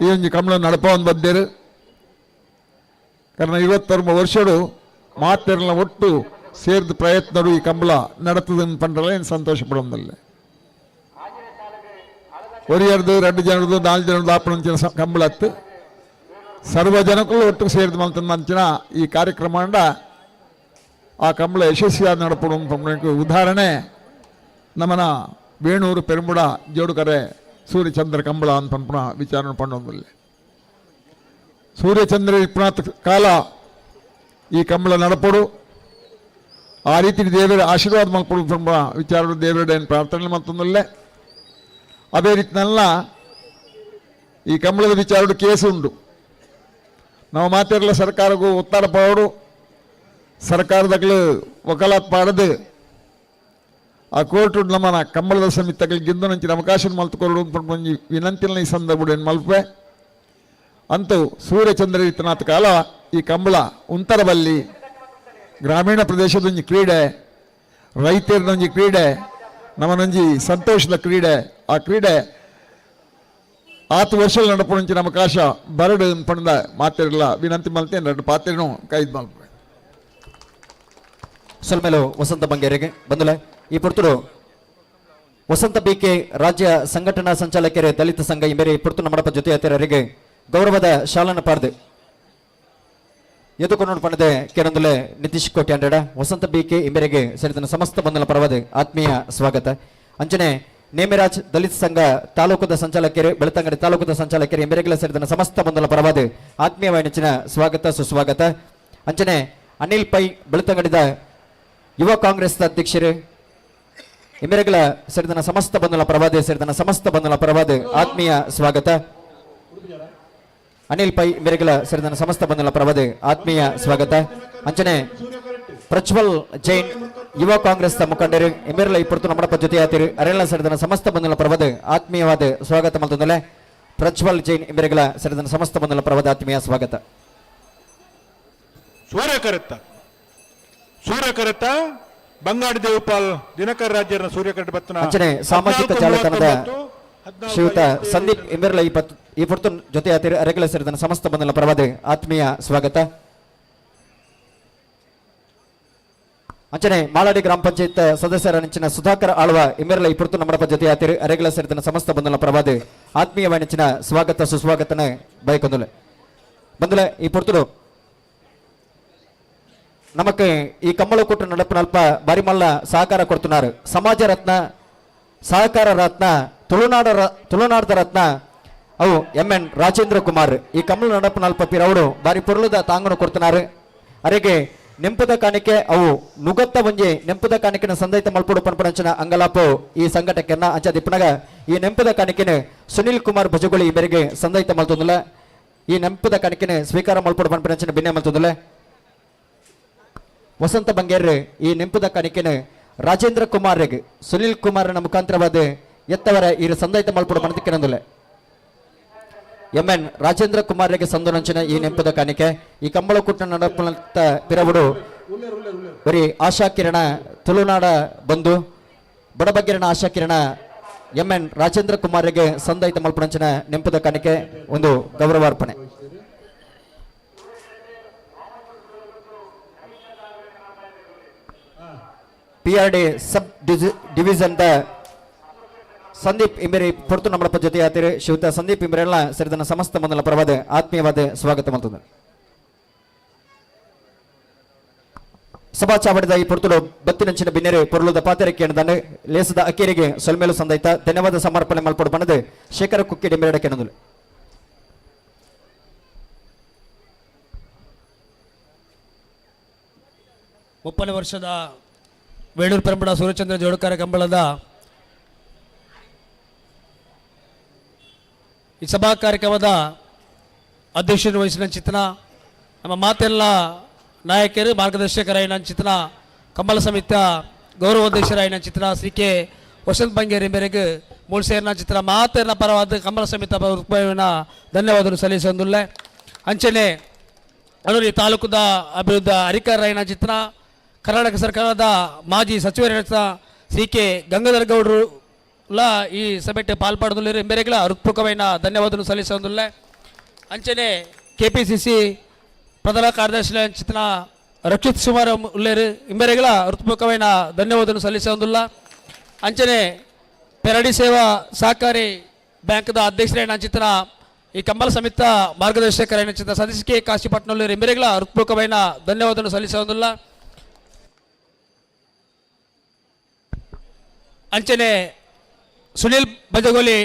ಈ ಒಂಜಿ ಕಂಬಳ ನಡಪವನ್ ಬದ್ದೇರು. ಕಾರಣ 29 ವರ್ಷಡು ಮಾತೆರ್ನ ಒಟ್ಟು ಸೇರಿದ ಪ್ರಯತ್ನರು ಈ ಕಂಬಳ ನಡತದ ಪಂಡ್ರಲ್ಲ ಏನು ಸಂತೋಷ ಪಡೋದಲ್ಲ. ಒರಿಯರ್ದು 2 ಜನರದು 4 ಜನರದು ಆಪಣಂಚಿನ ಕಂಬಳ ಹತ್ತು ಸರ್ವ ಜನಕ್ಕೂ ಒಟ್ಟು ಸೇರಿದ ಮಂಚಿನ ಈ ಕಾರ್ಯಕ್ರಮ ಆ ಕಂಬಳ ಯಶಸ್ವಿಯಾದ ನಡಪಡು ಉದಾಹರಣೆ ನಮ್ಮನ ವೇಣೂರು ಪೆರುಂಬುಡ ಜೋಡುಕರೆ ಸೂರ್ಯಚಂದ್ರ ಕಂಬಳ ಅಂತ ಪನ್ಪುನ ವಿಚಾರಣೆ ಪಣ್ಣೊಂದಿಲ್ಲ. ಸೂರ್ಯಚಂದ್ರ ಇಪ್ಪನಾತ್ ಕಾಲ ಈ ಕಂಬಳ ನಡಪಡು ಆ ರೀತಿ ದೇವರ ಆಶೀರ್ವಾದ ಮಲ್ಪಡು ಪನ್ಪುನ ವಿಚಾರ ದೇವರ ಪ್ರಾರ್ಥನೆ ಮತ್ತೊಂದಲ್ಲೇ. ಅದೇ ರೀತಿನೆಲ್ಲ ಈ ಕಂಬಳದ ವಿಚಾರ ಕೇಸು ಉಂಟು. ನಾವು ಮಾತಾಡಲ್ಲ ಸರ್ಕಾರಕ್ಕೂ ಒತ್ತಡ ಪಾಡು ಸರ್ಕಾರದಾಗಲೂ ವಕಾಲತ್ ಪಾಡದು ಆ ಕೋರ್ಟ್ ನಮ್ಮನ ಕಂಬಳದ ಸಮಿತಿಗಳು ಗಿಂದು ನಂಚಿನ ಅವಕಾಶ ಮಲ್ತುಕೊರಡು ಒಂಜಿ ವಿನಂತಿನ ಈ ಸಂದರ್ಭ ಏನು ಮಲ್ಪೆ ಅಂತೂ ಸೂರ್ಯಚಂದ್ರ ಇತ್ತನಾಥ ಕಾಲ ಈ ಕಂಬಳ ಉಂತರಬಲ್ಲಿ ಗ್ರಾಮೀಣ ಪ್ರದೇಶದೊಂಜಿ ಕ್ರೀಡೆ, ರೈತರದೊಂಜಿ ಕ್ರೀಡೆ, ನಮ್ಮನೊಂಜಿ ಸಂತೋಷದ ಕ್ರೀಡೆ. ಆ ಕ್ರೀಡೆ ಆತು ವರ್ಷ ನಡಪುಣಂಚಿನ ಅವಕಾಶ ಬರಡು ಪಂಡ ಮಾತಿರಲ್ಲ ವಿನಂತಿ ಮಲ್ತೇನೆ. 2 ಪಾತ್ರೆನೂ ಕೈದು ಮಲ್ಪೆ. ಸೊಲ್ಮೆಲು ವಸಂತ ಬಂಗೇರಿಗೆ ಬಂದುಲೆ ಈ ಪುರ್ತುಡು ವಸಂತ ಬಿಕೆ ರಾಜ್ಯ ಸಂಘಟನಾ ಸಂಚಾಲಕರೇ ದಲಿತ ಸಂಘ ಈ ಮೇರೆ ಈ ಪುರ್ತು ನಮ್ಮಡಪ ಜೊತೆ ಹತ್ತಿರರಿಗೆ ಗೌರವದ ಶಾಲನ ಪಾರ್ದು ಎದುಕೊಂಡು ಪಣದೆ ಕೆರಂದುಲೆ ನಿತೀಶ್ ಕೋಟಿ ಅಂಡಡ ವಸಂತ ಬಿಕೆ ಈ ಮೇರೆಗೆ ಸೇರಿದ ಸಮಸ್ತ ಬಂಧನ ಪರವಾದ ಆತ್ಮೀಯ ಸ್ವಾಗತ. ಅಂಚನೆ ನೇಮಿರಾಜ್ ದಲಿತ ಸಂಘ ತಾಲೂಕದ ಸಂಚಾಲಕರೇ ಬೆಳ್ತಂಗಡಿ ತಾಲೂಕದ ಸಂಚಾಲಕರೇ ಈ ಮೇರೆಗೆಲ್ಲ ಸೇರಿದ ಸಮಸ್ತ ಬಂಧನ ಪರವಾದ ಆತ್ಮೀಯ ನೆಚ್ಚಿನ ಸ್ವಾಗತ ಸುಸ್ವಾಗತ. ಅಂಚನೆ ಅನಿಲ್ ಪೈ ಬೆಳ್ತಂಗಡಿದ ಯುವ ಕಾಂಗ್ರೆಸ್ ಅಧ್ಯಕ್ಷರು ಇಮೆರೆಗಳ ಸೇರಿದ ಸಮಸ್ತ ಬಂಧುಗಳ ಪರವಾದ ಸೇರಿದ ಸಮಸ್ತ ಬಂಧುಗಳ ಪರವಾದ ಆತ್ಮೀಯ ಸ್ವಾಗತ. ಅನಿಲ್ ಪೈ ಇಮೆರೆಗಳ ಸೇರಿದ ಸಮಸ್ತ ಬಂಧುಗಳ ಪರವಾದ ಆತ್ಮೀಯ ಸ್ವಾಗತ. ಅಂಚನೆ ಪ್ರಜ್ವಲ್ ಜೈನ್ ಯುವ ಕಾಂಗ್ರೆಸ್ ಮುಖಂಡರು ಇಮೆರಲ ಇಪ್ಪತ್ತು ನಮ್ಮಡಪ್ಪ ಜೊತೆ ಆತಿರು ಅರೆಲ್ಲ ಸೇರಿದ ಸಮಸ್ತ ಬಂಧುಗಳ ಪರವಾದ ಆತ್ಮೀಯವಾದ ಸ್ವಾಗತ ಮಲ್ತೊಂದಲೆ ಪ್ರಜ್ವಲ್ ಜೈನ್ ಇಮೆರೆಗಳ ಸೇರಿದ ಸಮಸ್ತ ಬಂಧುಗಳ ಪರವಾದ ಆತ್ಮೀಯ ಸ್ವಾಗತ. ಸೂರ್ಯಕರತ್ತ ಬಂಗಾಡಿ ದೇವಪಾಲ್ ದಿನಕರ್ ರಾಜ್ಯರ ಸೂರ್ಯಕರಟ ಬತ್ತನ ಅಂಚನೆ ಸಾಮಾಜಿಕ ಜಾಲತಾಣದ ಶ್ರೀಯುತ ಸಂದೀಪ್ ಇಮೆರ್ಲ ಈ ಪುರ್ತು ಜೊತೆ ಅರೆಗಳ ಸೇರಿದ ಸಮಸ್ತ ಬಂಧುಗಳ ಪರವಾದ ಆತ್ಮೀಯ ಸ್ವಾಗತ. ಅಂಚನೆ ಮಾಲಾಡಿ ಗ್ರಾಮ ಪಂಚಾಯತ್ ಸದಸ್ಯರ ನೆಂಚಿನ ಸುಧಾಕರ್ ಆಳ್ವ ಇಮೆರ್ಲ ಈ ಪುರ್ತು ನಮ್ಮಡಪ ಜೊತೆ ಅರೆಗಳ ಸೇರಿದ ಸಮಸ್ತ ಬಂಧುಗಳ ಪರವಾದ ಆತ್ಮೀಯ ನೆಂಚಿನ ಸ್ವಾಗತ ಸುಸ್ವಾಗತನೆ ಬಯಕೊಂದುಲೆ ಬಂದುಲೆ ಈ ಪುರ್ತುಡು ನಮಕ್ ಈ ಕಮ್ಮಳಕೂಟ ನಡಪನಲ್ಪ ಬಾರಿಮಲ್ಲ ಸಹಕಾರ ಕೊಡ್తున్నారు. ಸಮಾಜ ರತ್ನ, ಸಹಕಾರ ರತ್ನ, ತುಳುನಾಡದ ರತ್ನ ಅವು ಎಂ ಎನ್ ರಾಜೇಂದ್ರ ಕುಮಾರ್ ಈ ಕಮ್ಮಳ ನಡಪನಲ್ಪ ಪಿರವರು ಬಾರಿ ಪೊರುಳುದ ತಾಂಗನು ಕೊಡ್తున్నారు. ಅರೆಗೆ ನೆಂಪುದ ಕಾಣಿಕೆ ಅವು ನುಗತ್ತ ಒಂಜಿ ನೆಂಪುದ ಕಾಣಿಕೆನ ಸಂದೈತ ಮಲ್ಪುಡು ಪನ್ಪನಂಚಿನ ಅಂಗಲಾಪು ಈ ಸಂಘಟಕನ ಅಂಚ ದಿಪ್ಪನಗ ಈ ನೆಂಪುದ ಕಾಣಿಕೆನ ಸುನಿಲ್ ಕುಮಾರ್ ಭಜಗೋಳಿ ಮೇರೆಗೆ ಸಂದೈತ ಮಲ್ತೊಂದುಲ್ಲ. ಈ ನೆಂಪುದ ಕಾಣಿಕೆನ ಸ್ವೀಕಾರ ಮಲ್ಪುಡು ಪನ್ಪನಂಚಿನ ಬಿನ್ನೆ ಮಲ್ತೊಂದುಲ್ಲ. ವಸಂತ ಬಂಗೇರ್ ಈ ನೆಂಪುದ ಕಾಣಿಕೆನ ರಾಜೇಂದ್ರ ಕುಮಾರ್ ಸುನಿಲ್ ಕುಮಾರ್ನ ಮುಖಾಂತರವಾದ ಎತ್ತವರ ಈ ಸಂದೈತ ಮಲ್ಪುಡು ಮನದಿಕ್ಕಿನಂದುಲ್ಲ. ಎಂ ಎನ್ ರಾಜೇಂದ್ರ ಕುಮಾರ್ಗೆ ಸಂದನಂಚಿನ ಈ ನೆಂಪುದ ಕಾಣಿಕೆ ಈ ಕಂಬಳಕುಟ್ಟ ನಡಪುನಂತ ಪಿರವುಡು ಬರೀ ಆಶಾ ಕಿರಣ ತುಳುನಾಡ ಬಂಧು ಬಡಬಗ್ಗಿರಣ ಆಶಾ ಕಿರಣ ಎಂ ಎನ್ ರಾಜೇಂದ್ರ ಕುಮಾರ್ಗೆ ಸಂದೈತ ಮಲ್ಪುನಂಚಿನ ನೆಂಪುದ ಕಾಣಿಕೆ ಒಂದು ಗೌರವಾರ್ಪಣೆ. PRD sub division the Sandeep ಇಂಬೆರಿ ಪೊರ್ತು ನಮ್ಮಳಪ್ಪ ಜೊತೆ ಆತಿರು ಶಿವತ ಸಂದೀಪ್ ಇಂಬರೆಲ್ಲ ಸೇರಿದನ ಸಮಸ್ತ ಮೊದಲ ಪರವಾದ ಆತ್ಮೀಯವಾದ ಸ್ವಾಗತ ಮಾಡ್ತದೆ. ಸಭಾ ಚಾವಡಿದ ಈ ಪೊರ್ತುಡು ಬತ್ತಿನಂಚಿನ ಬಿನ್ನೆರೆ ಪೊರುಳುದ ಪಾತೆರೆ ಕೇಣದಾನೆ ಲೇಸದ ಅಕ್ಕೇರಿಗೆ ಸೊಲ್ಮೇಲು ಸಂದೈತ ಧನ್ಯವಾದ ಸಮರ್ಪಣೆ ಮಲ್ಪಡು ಬಣ್ಣದ ಶೇಖರ ಕುಕ್ಕಿ ಡಿಂಬೆರಡ ಕೆನದುಲು. 30ನೇ ವರ್ಷದ ವೇಣೂರು ಪೆರಂಬಡ ಸೂರ್ಯಚಂದ್ರ ಜೋಡುಕಾರ ಕಂಬಳದ ಈ ಸಭಾ ಕಾರ್ಯಕ್ರಮದ ಅಧ್ಯಕ್ಷರು ವಹಿಸಿದ ಚಿತ್ರ ನಮ್ಮ ಮಾತೆಲ್ಲ ನಾಯಕರು ಮಾರ್ಗದರ್ಶಕರಾಯಿನ ಚಿತ್ರ ಕಂಬಳ ಸಮಿತ ಗೌರವಾಧ್ಯಕ್ಷರಾಯಿನ ಚಿತ್ರ ಶ್ರೀ ಕೆ ವಸಂತ ಬಂಗೇರಿ ಮೇರೆಗೆ ಮೂರು ಚಿತ್ರ ಮಾತೆಲ್ಲ ಪರವಾದ ಕಂಬಳ ಸಮಿತ ಧನ್ಯವಾದಗಳು ಸಲ್ಲಿಸೊಂದುಲ್ಲೆ. ಅಂಚನೆ ಅಳೂರಿ ತಾಲೂಕುದ ಅಭಿವೃದ್ಧಿ ಅಧಿಕಾರರಾಯಿನ ಚಿತ್ರ ಕರ್ನಾಟಕ ಸರ್ಕಾರದ ಮಾಜಿ ಸಚಿವರ ಸಿ ಕೆ ಗಂಗಾಧರ ಗೌಡರು ಈ ಸಭೆಟ್ ಪಾಲ್ಪಡದುಲ್ಲೇರು ಎಂಬೆರೆಗಳ ಹೃತ್ಪೂರ್ವಕమైన ಧನ್ಯವಾದಗಳು ಸಲ್ಲಿಸೊಂದುಲ್ಲೆ. ಅಂಚನೆ ಕೆಪಿಸಿಸಿ ಪ್ರಧಾನ ಕಾರ್ಯದರ್ಶಿ ಚಿತ್ರ ರಕ್ಷಿತ್ ಸುಮಾರ್ ಉಲ್ಲೇರು ಇಂಬೆರೆಗಳ ಹೃತ್ಪೂರ್ವಕమైన ಧನ್ಯವಾದಗಳು ಸಲ್ಲಿಸೊಂದುಲ್ಲ. ಅಂಚನೆ ಪೆರಡಿ ಸೇವಾ ಸಹಕಾರಿ ಬ್ಯಾಂಕ್ದ ಅಧ್ಯಕ್ಷರಾಯಿನ ಚಿತ್ರ ಈ ಕಂಬಳ ಸಮಿತ ಮಾರ್ಗದರ್ಶಕರಾಯಿನ ಚಿತ್ರ ಸತೀಶ್ ಕೆ ಕಾಶಿಪಟ್ನಲ್ಲೂರು ಎಂಬೆರೆಗಳ ಹೃತ್ಪೂರ್ವಕమైన ಧನ್ಯವಾದಗಳು ಸಲ್ಲಿಸೊಂದುಲ್ಲ. ಅಂಚನೆ ಸುನಿಲ್ ಬಜಗೋಲಿ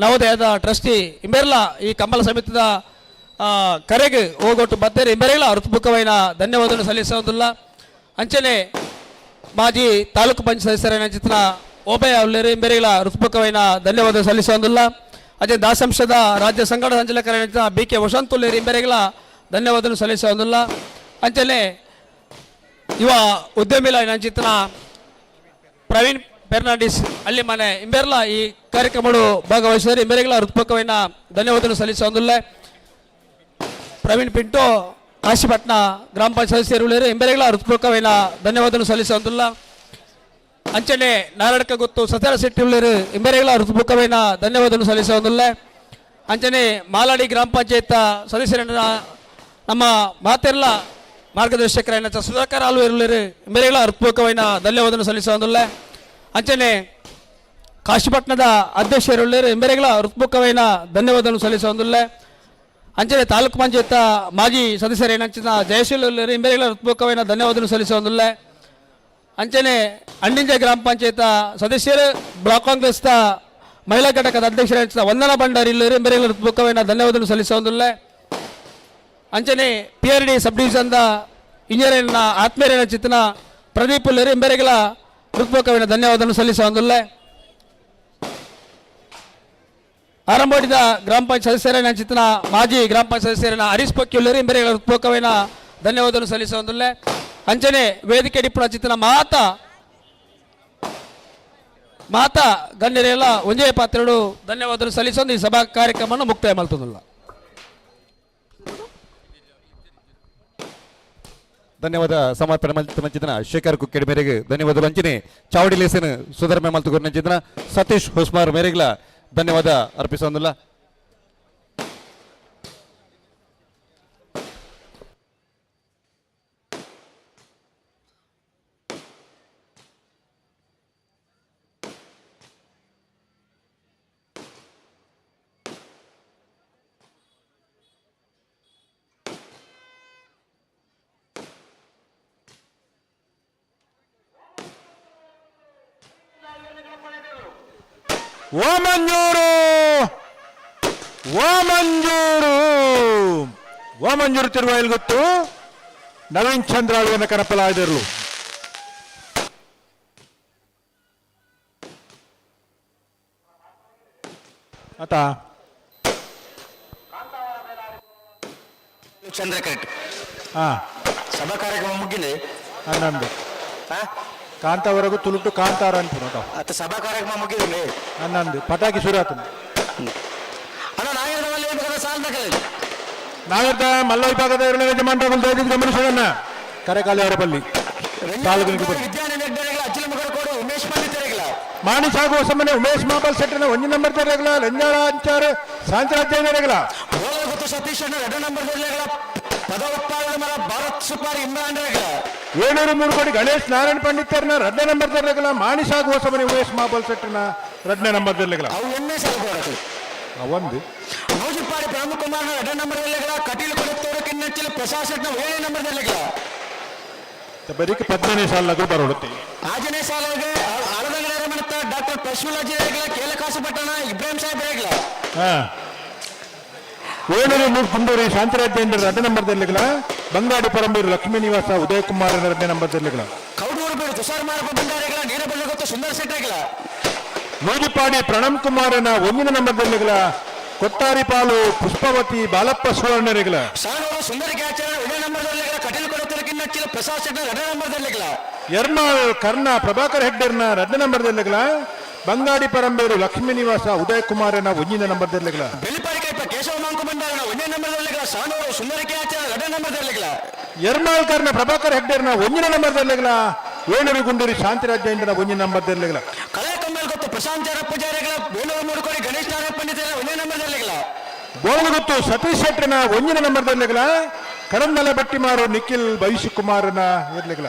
ನವೋದಯದ ಟ್ರಸ್ಟಿ ಇಂಬೆರ್ಲ ಈ ಕಂಬಳ ಸಮಿತಿದ ಕರೆಗೆ ಹೋಗೊಟ್ಟು ಬತ್ತೇರಿ ಇಂಬೆರೆಗಳ ಹೃತ್ಪೂರ್ವಕమైన ಧನ್ಯವಾದಗಳು ಸಲ್ಲಿಸೋದಿಲ್ಲ. ಅಂಚನೆ ಮಾಜಿ ತಾಲೂಕು ಪಂಚಾಯತ್ ಸದಸ್ಯರಾಯಿನ ಚಿತ್ರ ಓಬಯ್ಯ ಉಲ್ಲೇರು ಇಂಬೆರೆಗಳ ಹೃತ್ಪೂರ್ವಕమైన ಧನ್ಯವಾದ ಸಲ್ಲಿಸೋದಿಲ್ಲ. ಅದೇ ದಾಸಂಶದ ರಾಜ್ಯ ಸಂಘಟನಾ ಸಂಚಾಲಕರಾದ ಬಿ ಕೆ ವಸಂತ್ ಉಲ್ಲೇರು ಇಂಬೆರೆಗಳ ಧನ್ಯವಾದಗಳು ಸಲ್ಲಿಸೋದಿಲ್ಲ. ಅಂಚನೆ ಯುವ ಉದ್ಯಮಿಲ ಚಿತ್ರ ಪ್ರವೀಣ್ ಫೆರ್ನಾಂಡಿಸ್ ಅಲ್ಲಿ ಮನೆ ಇಂಬೆರ್ಲ ಈ ಕಾರ್ಯಕ್ರಮಗಳು ಭಾಗವಹಿಸಿದರೆ ಇಂಬೆರೆಗಳ ಹೃತ್ಪೂರ್ವಕమైన ಧನ್ಯವಾದಗಳು ಸಲ್ಲಿಸೋದಿಲ್ಲ. ಪ್ರವೀಣ್ ಪಿಂಟೋ ಕಾಶಿಪಟ್ನ ಗ್ರಾಮ ಪಂಚಾಯತ್ ಸದಸ್ಯರು ಇಂಬೆರೆಗಳ ಹೃತ್ಪೂರ್ವಕమైన ಧನ್ಯವಾದಗಳು ಸಲ್ಲಿಸೋದಿಲ್ಲ. ಅಂಚನೆ ನಾರಾಯಣಕ ಗೊತ್ತು ಸತ್ಯರ ಶೆಟ್ಟಿ ಉಳ್ಳೇರು ಇಂಬೆರೆಗಳ ಹೃತ್ಪೂರ್ವಕమైన ಧನ್ಯವಾದಗಳು ಸಲ್ಲಿಸೋದಿಲ್ಲ. ಅಂಚನೆ ಮಾಲಾಡಿ ಗ್ರಾಮ ಪಂಚಾಯತ್ ಸದಸ್ಯರ ನಮ್ಮ ಮಾತೆಲ್ಲ ಮಾರ್ಗದರ್ಶಕರಾದ ಸುಧಾಕರ್ ಆಲ್ವೇರು ಇಂಬೆರೆಗಳ ಹೃತ್ಪೂರ್ವಕమైన ಧನ್ಯವಾದಗಳು ಸಲ್ಲಿಸೋದಿಲ್ಲ. ಅಂಚನೆ ಕಾಶಿಪಟ್ಟಣದ ಅಧ್ಯಕ್ಷರು ಎಂಬೆರೆಗಳ ಹೃತ್ಪೂರ್ವಕమైన ಧನ್ಯವಾದಗಳು ಸಲ್ಲಿಸೋದಿಲ್ಲ. ಅಂಚನೆ ತಾಲೂಕು ಪಂಚಾಯತ್ ಮಾಜಿ ಸದಸ್ಯರೇನಂಚಿನ ಜಯಶೀಲ ಎಂಬೆರೆಗಳ ಹೃತ್ಪೂರ್ವಕమైన ಧನ್ಯವಾದಗಳು ಸಲ್ಲಿಸೋದಿಲ್ಲ. ಅಂಚನೆ ಅಂಡಿಂಜ ಗ್ರಾಮ ಪಂಚಾಯತ್ ಸದಸ್ಯರು ಬ್ಲಾಕ್ ಕಾಂಗ್ರೆಸ್ನ ಮಹಿಳಾ ಘಟಕದ ಅಧ್ಯಕ್ಷರ ವಂದನಾ ಭಂಡಾರಿ ಎಂಬೆರೆಗಳ ಹೃತ್ಪೂರ್ವಕమైన ಧನ್ಯವಾದಗಳು ಸಲ್ಲಿಸೋದಿಲ್ಲ. ಅಂಚನೆ P R D sub ಡಿವಿಷನ್ದ ಇಂಜಿನಿಯರ್ನ ಆತ್ಮೀಯರೇನ ಚಿತ್ರನ Pradeep ಉಲ್ಲೇರು ಎಂಬೆರೆಗಳ ಹೃತ್ಪೂರ್ವಕమైన ಧನ್ಯವಾದವನ್ನು ಸಲ್ಲಿಸೋದಿಲ್ಲ. ಆರಂಭೋಡಿದ ಗ್ರಾಮ ಪಂಚಾಯತ್ ಸದಸ್ಯರನ್ನ ಚಿತ್ರ ಮಾಜಿ ಗ್ರಾಮ ಪಂಚಾಯತ್ ಸದಸ್ಯರನ್ನ ಹರೀಶ್ ಪಕ್ಕಿಯುಳ್ಳರು ಎಂಬೆರೆಗಳ ಹೃತ್ಪೂರ್ವಕమైన ಧನ್ಯವಾದವನ್ನು ಸಲ್ಲಿಸೋದಿಲ್ಲ. ಅಂಚನೆ ವೇದಿಕೆ ಡಿಪ್ಪುನ ಚಿತ್ರನ ಮಾತಾ ಮಾತಾ ಗಣ್ಯರೆಲ್ಲ ಒಂಜೇ ಪಾತ್ರರು ಧನ್ಯವಾದಗಳು ಸಲ್ಲಿಸೋದು ಈ ಸಭಾ ಕಾರ್ಯಕ್ರಮವನ್ನು ಮುಕ್ತಾಯ ಮಾಡ್ತದಲ್ಲ. ಧನ್ಯವಾದ ಸಮರ್ಪಣೆ ಮಂಚಿದನ ಶೇಖರ್ ಕುಕ್ಕೆಡ್ ಮೇರೆಗೆ ಧನ್ಯವಾದ ಅಂಚನೆ ಚಾವಡಿ ಲೇಸನ್ ಸುಧರ್ಮೆ ಮಲ್ತುಗುರ್ ನಂಚಿದನ ಸತೀಶ್ ಹೊಸ್ಮಾರ್ ಮೇರೆಗ್ಲ ಧನ್ಯವಾದ ಅರ್ಪಿಸೋದಿಲ್ಲ. ವಾಮಂಜೂರು ವಾಮಂಜೂರು ವಾಮಂಜೂರು ತಿರುವಾಯಿಲ್ ಗೊತ್ತು ನವೀನ್ ಚಂದ್ರ ಅಳುವನ ಕನಪಲಾಯದರು. ಅತ ಚಂದ್ರ ಕರೆಕ್ಟ್. ಹಾ ಸಭಾ ಕಾರ್ಯಕ್ರಮ ಮುಗಿಲಿ. 11 ಕಾಂತಾವರೆಗೂ ತುಳುಟು ಕಾಂತಾರ ಅನ್ಪುನಟ. ಅತ್ತ ಸಭಾ ಕಾರ್ಯಕ್ರಮ ಮುಗಿದಿಲ್ಲ. 11 ಪಟಾಕಿ ಶುರು ಆತನ. ಅಣ್ಣ ನಾಗರದ ಮಲ್ಲ ವಿಭಾಗದ ಸಾಲ ದಾಖಲೆ. ನಾಗರದ ಮಲ್ಲ ವಿಭಾಗದ ಎರಡನೇ ಯಜಮಾನರು ದಯವಿಟ್ಟು ಗಮನಿಸೋಣ. ಕರೆಕಾಲಿ ಅವರ ಬಲ್ಲಿ ಉಮೇಶ್ ಪಂಡಿತರಿಗಳ ಮಾಣಿ ಸಾಗುವ ಸಮನೆ ಉಮೇಶ್ ಮಾಬಲ್ ಸೆಟ್ಟನ 1 ನಂಬರ್ ತೆರಗಳ ರಂಜಾಳ ಅಂಚಾರು ಸಾಂತ್ರಾಜ್ಯಗಳ ಗೊತ್ತು ಸತೀಶ್ ಅಣ್ಣ 2 ನಂಬರ್ ತೆರಗಳ ಪದ ಉತ್ಪಾದನೆ ಮರ ಭಾರತ್ ಸುಪಾರಿ ಇಮ್ರಾನ್ ರೇಗಳ 703 ಕೋಟಿ ಗಣೇಶ್ ನಾರಾಯಣ ಪಂಡಿತರ್ನ 2 ನಂಬರ್ ತೆರಗಳ ಮಾಣಿ ಸಾಗುವ ಸಮನೆ ಉಮೇಶ್ ಮಾಬಲ್ ಸೆಟ್ಟನ 2 ನಂಬರ್ ತೆರಗಳ ಅವು ಎಮ್ಮೆ ಸಾಗುವ ಒಂದು ನೂಜಿಪಾಡಿ ಪ್ರಮುಖ ಕುಮಾರ್ನ 2 ನಂಬರ್ ತೆರಗಳ ಕಟೀಲು ಕೊಡುತ್ತವರು ಕಿನ್ನಚ್ಚಿಲು ಪ್ರಸಾದ್ ಶೆಟ್ನ 7 ನಂಬರ್ ತೆರಗಳ ಬರೀಕ್ 15ನೇ ಸಾಲಾಗೂ ಬರೋಡುತ್ತೆ. ಆಜನೇ ಸಾಲಾಗೆ ಆಳದಂಗಡ ಮಣತ್ತ ಡಾಕ್ಟರ್ ಪ್ರಶ್ಮಲಾಜಿ ರೇಗಳ ಕೇಲಕಾಸು ಪಟ್ಟಣ ಇಬ್ರಾಹಿಂ ಸಾಹೇಬ್ ರೇಗಳ 703 ಕುಂಡೂರಿ ಶಾಂತರಾಜ್ಯೇಂದ್ರ 2 ನಂಬರ್ ದಲ್ಲಿಗಳ ಬಂಗಾಡಿ ಪರಂಬೂರು ಲಕ್ಷ್ಮೀ ನಿವಾಸ ಉದಯ ಕುಮಾರ್ 2 ನಂಬರ್ ದಲ್ಲಿಗಳ ಕೌಡೂರು ಬೀಡು ತುಷಾರ್ ಮಾರಪ್ಪ ಬಂಡಾರಿಗಳ ನೀರಬಳ್ಳಿ ಗೊತ್ತು ಸುಂದರ್ ಶೆಟ್ಟರಿಗಳ ನೂಜಿಪಾಡಿ ಪ್ರಣಮ್ ಕುಮಾರನ 1 ನಂಬರ್ ದಲ್ಲಿಗಳ ಕೊಟ್ಟಾರಿಪಾಲು ಪುಷ್ಪವತಿ ಬಾಲಪ್ಪ ಸುವರ್ಣರಿಗಳ ಸಾಣೂರು ಸುಂದರ ಕ್ಯಾಚರ್ 1 ನಂಬರ್ ದಲ್ಲಿಗಳ ಕಟೀಲು ಕೊಡುತ್ತರ ಕಿನ್ನಚ್ಚಿಲ ಪ್ರಸಾದ್ ಶೆಟ್ಟರ್ 2 ನಂಬರ್ ದಲ್ಲಿಗಳ ಎರ್ನಾಳ್ ಕರ್ಣ ಪ್ರಭಾಕರ್ ಹೆಗ್ಡೆರ್ನ 2 ನಂಬರ್ ದಲ್ಲಿಗಳ ಬಂಗಾಡಿ ಪರಂಬೇರು ಲಕ್ಷ್ಮೀ ನಿವಾಸ ಉದಯ ಕುಮಾರನ 1 ನಂಬರ್ ದಲ್ಲಿಗಳ ಬೆಳಿಪಾಡಿ ಕೈಪ ಕೇಶವ ಮಾಂಕು ಬಂಡಾರನ 1 ನಂಬರ್ ದಲ್ಲಿಗಳ ಸಾಣೂರು ಸುಂದರ ಕ್ಯಾಚರ್ 2 ನಂಬರ್ ದಲ್ಲಿಗಳ ಎರ್ನಾಳ್ ಕರ್ಣ ಪ್ರಭಾಕರ್ ಹೆಗ್ಡೆರ್ನ 1 ನಂಬರ್ ದಲ್ಲಿಗಳ ವೇಣೂರು ಗುಂಡೂರಿ ಶಾಂತಿರಾಜ್ಯೇಂದ್ರನ 1 ನಂಬರ್ ದಲ್ಲಿಗಳ ಕಲೆ ಕಮ್ಮಲ್ ಗೊತ್ತು ಪ್ರಶಾಂತ್ ಜರ ಪೂಜಾರಿಗಳ 703 ಕೋಟಿ ಗಣೇಶ್ ನಾರಾಯಣ ಪಂಡಿತರ 1 ನಂಬರ್ ದಲ್ಲಿಗಳ ಗೋಳಗುತ್ತು ಸತೀಶ್ ಶೆಟ್ಟರ್ನ 1 ನಂಬರ್ ದಲ್ಲಿಗಳ ಕರಂದಲ ಬಟ್ಟಿಮಾರು ನಿಖಿಲ್ ಭವಿಷ್ಯ ಕುಮಾರನ ಇರ್ಲಿಗಳ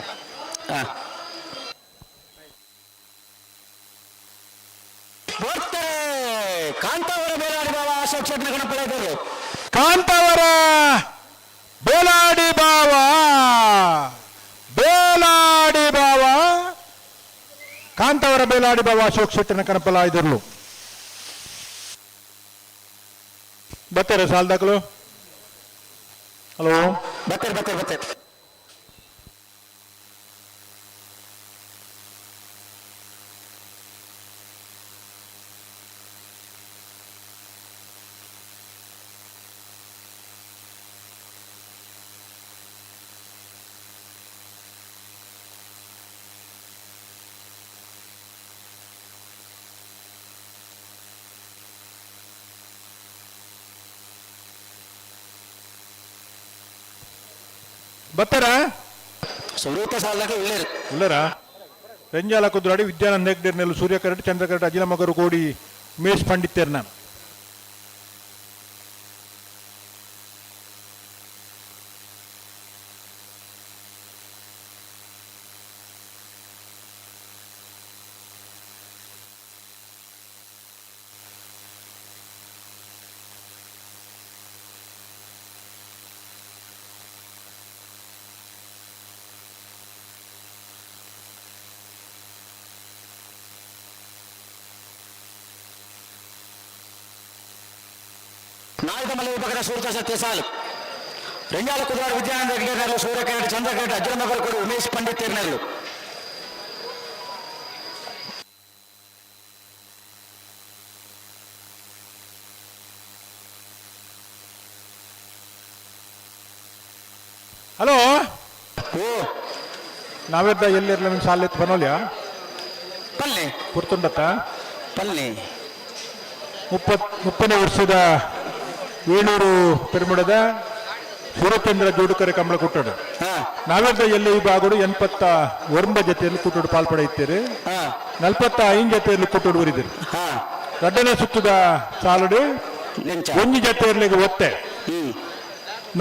ಕಾಂತಾವರ ಬೇಲಾಡಿ ಬಾವ ಅಶೋಕ್ ಶೆಟ್ಟರ್ ಗಣಪತಿ. ಕಾಂತಾವರ ಬೇಲಾಡಿ ಬಾವ ಬೇಲಾಡಿ ಬಾವ ಕಾಂತಾವರ ಬೇಲಾಡಿ ಬಾವ ಅಶೋಕ್ ಶೆಟ್ಟರ್ನ ಕನಪಲ ಇದ್ರಲು ಬರ್ತಾರೆ ಸಾಲ್ ದಾಖಲು. ಹಲೋ ಬರ್ತಾರೆ ಬರ್ತಾರೆ ಬರ್ತಾರೆ. ಬರ್ತಾರ ಸ್ವರೂಪ ಸಾಲಕ ಉಳ್ಳೇರು ಉಳ್ಳರ ರಂಜಾಲ ಕುದ್ರಾಡಿ ವಿದ್ಯಾನಂದ ಹೆಗ್ಡೆರ್ನೆಲ್ಲು ಸೂರ್ಯ ಕರಟ್ ಚಂದ್ರ ಕರಟ್ ಅಜಿಲ ಮಗರು ಕೋಡಿ ಉಮೇಶ್ ಪಂಡಿತರ್ನ ನಾಲ್ಕು ಮಲೆ ವಿಭಾಗದ ಸೂರ್ಯ ಸತ್ಯ ಸಾಲು ರಂಜಾಲ ಕುದ್ರಾಡ್ ವಿದ್ಯಾನಂದ ಹೆಗ್ಡೆರ್ನಲ್ಲು ಸೂರ್ಯ ಕರಟ್ ಚಂದ್ರ ಕರಟ್ ಅಜ್ಜನ ಮಗರು ಕೋಡಿ ಉಮೇಶ್ ಪಂಡಿತ್ ತೇರ್ನಲ್ಲು. ಹಲೋ ಓ ನಾವೆದ್ದ ಎಲ್ಲಿರ್ಲ ನಿಮ್ಮ ಸಾಲ ಎತ್ತು ಬನೋಲ್ಯಾ ಪಲ್ಲೆ ಪುರ್ತುಂಡತ್ತ ಪಲ್ಲೆ 30ನೇ ವರ್ಷದ 700 ಪೆರುಮುಡದ ಸೂರಚಂದ್ರ ಜೋಡುಕರೆ ಕಮಲ ಕುಟ್ಟಡು ನಾವೆದ್ದ ಎಲ್ಲಿ ವಿಭಾಗಡು 89 ಜೊತೆಯಲ್ಲಿ ಕುಟ್ಟಡು ಪಾಲ್ಪಡೆಯುತ್ತೀರಿ 45 ಜೊತೆಯಲ್ಲಿ ಕುಟ್ಟಡು ಊರಿದಿರಿ ರಡ್ಡನೇ ಸುತ್ತದ ಸಾಲುಡು 1 ಜೊತೆಯಲ್ಲಿಗೆ ಒತ್ತೆ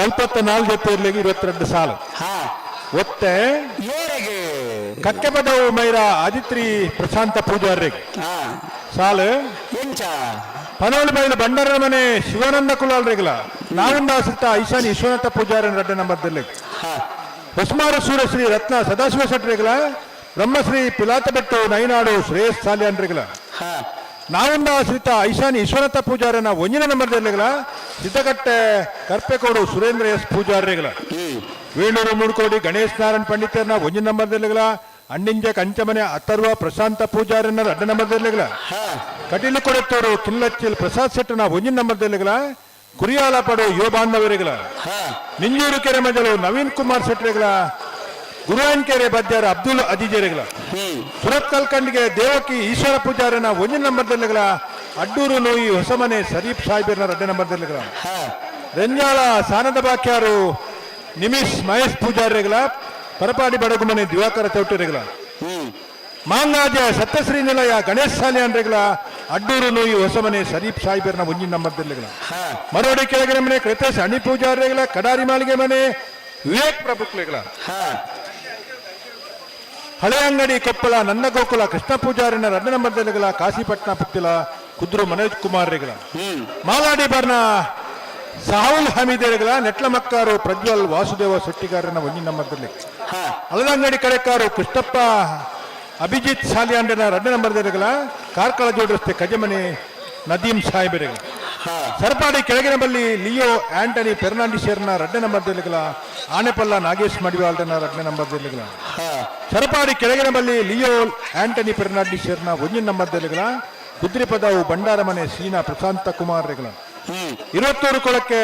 44 ಜೊತೆಯಲ್ಲಿಗೆ 22 ಸಾಲು ಒತ್ತೆ ಕಕ್ಕೆಪದವು ಮೈರ ಆದಿತ್ರಿ ಪ್ರಶಾಂತ ಪೂಜಾರಿಗೆ ಸಾಲು ಪನೋಳಿ ಬೈಲು ಬಂಡಾರನ ಮನೆ ಶಿವಾನಂದ ಕುಲಾಲ್ರಿಗಲ ನಾವುಂದಾಸಿತ ಐಶಾನಿ ವಿಶ್ವನಾಥ ಪೂಜಾರನ 2 ನಂಬರ್ದಲ್ಲಿ ಹೊಸ್ಮಾರ ಸೂರ್ಯಶ್ರೀ ರತ್ನ ಸದಾಶಿವ ಶೆಟ್ಟರಿಗಲ ಬ್ರಹ್ಮಶ್ರೀ ಪಿಲಾತಬೆಟ್ಟು ನೈನಾಡು ಶ್ರೇಯಸ್ ಸಾಲಿಯನ್ರಿಗಲ ನಾವುಂದ ಶ್ರೀತ ಐಶಾನಿ ವಿಶ್ವನಾಥ ಪೂಜಾರನ ಒಂಜಿನ ನಂಬರ್ ಎರ್ಲೆಗಳ ಸಿದ್ದಕಟ್ಟೆ ಕರ್ಪೆಕೋಡು ಸುರೇಂದ್ರ ಎಸ್ ಪೂಜಾರಿಗಳ ವೇಣೂರು ಮೂಡ್ಕೋಡಿ ಗಣೇಶ್ ನಾರಾಯಣ್ ಪಂಡಿತರ್ನ ಒಂಜಿನ ನಂಬರ್ ಎರ್ಲೆಗಳ ಅಣ್ಣಿಂಜೆ ಕಂಚಮನೆ ಅಥರ್ವ ಪ್ರಶಾಂತ ಪೂಜಾರನ 2 ನಂಬರ್ ಎರ್ಲೆಗಳ ಕಟೀಲು ಕೊಡತ್ತೂರು ಕಿಲ್ಲಚ್ಚಿಲ್ ಪ್ರಸಾದ್ ಶೆಟ್ಟನ 1 ನಂಬರ್ ಎರ್ಲೆಗಳ ಕುರಿಯಾಲಪಡು ಯುವ ಬಾಂಧವರಿಗಳ ನಿಂಜೂರು ಕೆರೆ ಮಜಲು ನವೀನ್ ಕುಮಾರ್ ಶೆಟ್ಟರಿಗಳ ಗುರುವಾನ್ಕೆರೆ ಬದ್ಯಾರ ಅಬ್ದುಲ್ ಅಜೀಜರಿಗಳ ಸುರತ್ಕಲ್ ಖಂಡಿಗೆ ದೇವಕಿ ಈಶ್ವರ ಪೂಜಾರನ 1 ನಂಬರ್ ಎರ್ಲೆಗಳ ಅಡ್ಡೂರು ನೋಯಿ ಹೊಸಮನೆ ಶರೀಫ್ ಸಾಹೇಬರ್ನ 2 ನಂಬರ್ ಎರ್ಲೆಗಳ ರೆಂಜಾಳ ಸಾನದ ಬಾಕ್ಯಾರು ನಿಮಿಷ್ ಮಹೇಶ್ ಪೂಜಾರಿಗಳ ಪರಪಾಡಿ ಬಡಗುಮನೆ ದಿವಾಕರ ಚೌಟರಿಗಳ ಮಾಂಗಾಜ ಸತ್ಯಶ್ರೀ ನಿಲಯ ಗಣೇಶ್ ಸಾಲಿಯಾನ್ರಿಗಳ ಅಡ್ಡೂರು ನೋಯಿ ಹೊಸಮನೆ ಶರೀಫ್ ಸಾಹೇಬರ್ನ 1 ನಂಬರ್ ಎರ್ಲೆಗಳ ಮರೋಡಿ ಕೆಳಗಿನ ಮನೆ ಕೃತೇಶ್ ಅಣಿ ಪೂಜಾರಿಗಳ ಕಡಾರಿ ಮಾಳಿಗೆ ಮನೆ ವಿವೇಕ್ ಪ್ರಭುಕ್ಲೆಗಳ ಹಳೆ ಅಂಗಡಿ ಕೊಪ್ಪಳ ನನ್ನ ಗೋಕುಲ ಕೃಷ್ಣ ಪೂಜಾರಿನ 2 ನಂಬರ್ ಎರ್ಲೆಗಳ ಕಾಶಿಪಟ್ನ ಪುತ್ತಿಲ ಕುದ್ರು ಮನೋಜ್ ಕುಮಾರ್ ರೆಗಳ ಮಾಲಾಡಿ ಬರ್ನ ಸಾಹುಲ್ ಹಮೀದೆಗಳ ನೆಟ್ಲಮಕ್ಕಾರು ಪ್ರಜ್ವಲ್ ವಾಸುದೇವ ಶೆಟ್ಟಿಗಾರನ 1 ನಂಬರ್ ಹಳದಂಗಡಿ ಕಡೆಕಾರು ಕೃಷ್ಣಪ್ಪ ಅಭಿಜಿತ್ ಸಾಲಿಯಾಂಡನ 2 ನಂಬರ್ ಎರ್ಲೆಗಳ ಕಾರ್ಕಳ ಜೋಡ್ ರಸ್ತೆ ಕಜಮನೆ ನದೀಂ ಸಾಹೇಬರೆಗಳ ಸರಪಾಡಿ ಕೆಳಗಿನ ಬಲ್ಲಿ ಲಿಯೋ ಆಂಟನಿ ಫೆರ್ನಾಂಡಿಸರ್ನ 2 ನಂಬರ್ ಎರ್ಲೆಗಳ ಆನೆಪಲ್ಲ ನಾಗೇಶ್ ಮಡಿವಾಳ್ಡನ 2 ನಂಬರ್ ಎರ್ಲೆಗಳ ಸರಪಾಡಿ ಕೆಳಗಿನ ಬಲ್ಲಿ ಲಿಯೋ ಆಂಟನಿ ಫೆರ್ನಾಂಡಿಸರ್ನ 1 ನಂಬರ್ ಎರ್ಲೆಗಳ ಕುದ್ರಿಪದವು ಭಂಡಾರಮನೆ ಸೀನಾ ಪ್ರಶಾಂತ ಕುಮಾರ್ ರೆಗಳ 21 ಕೊಳಕ್ಕೆ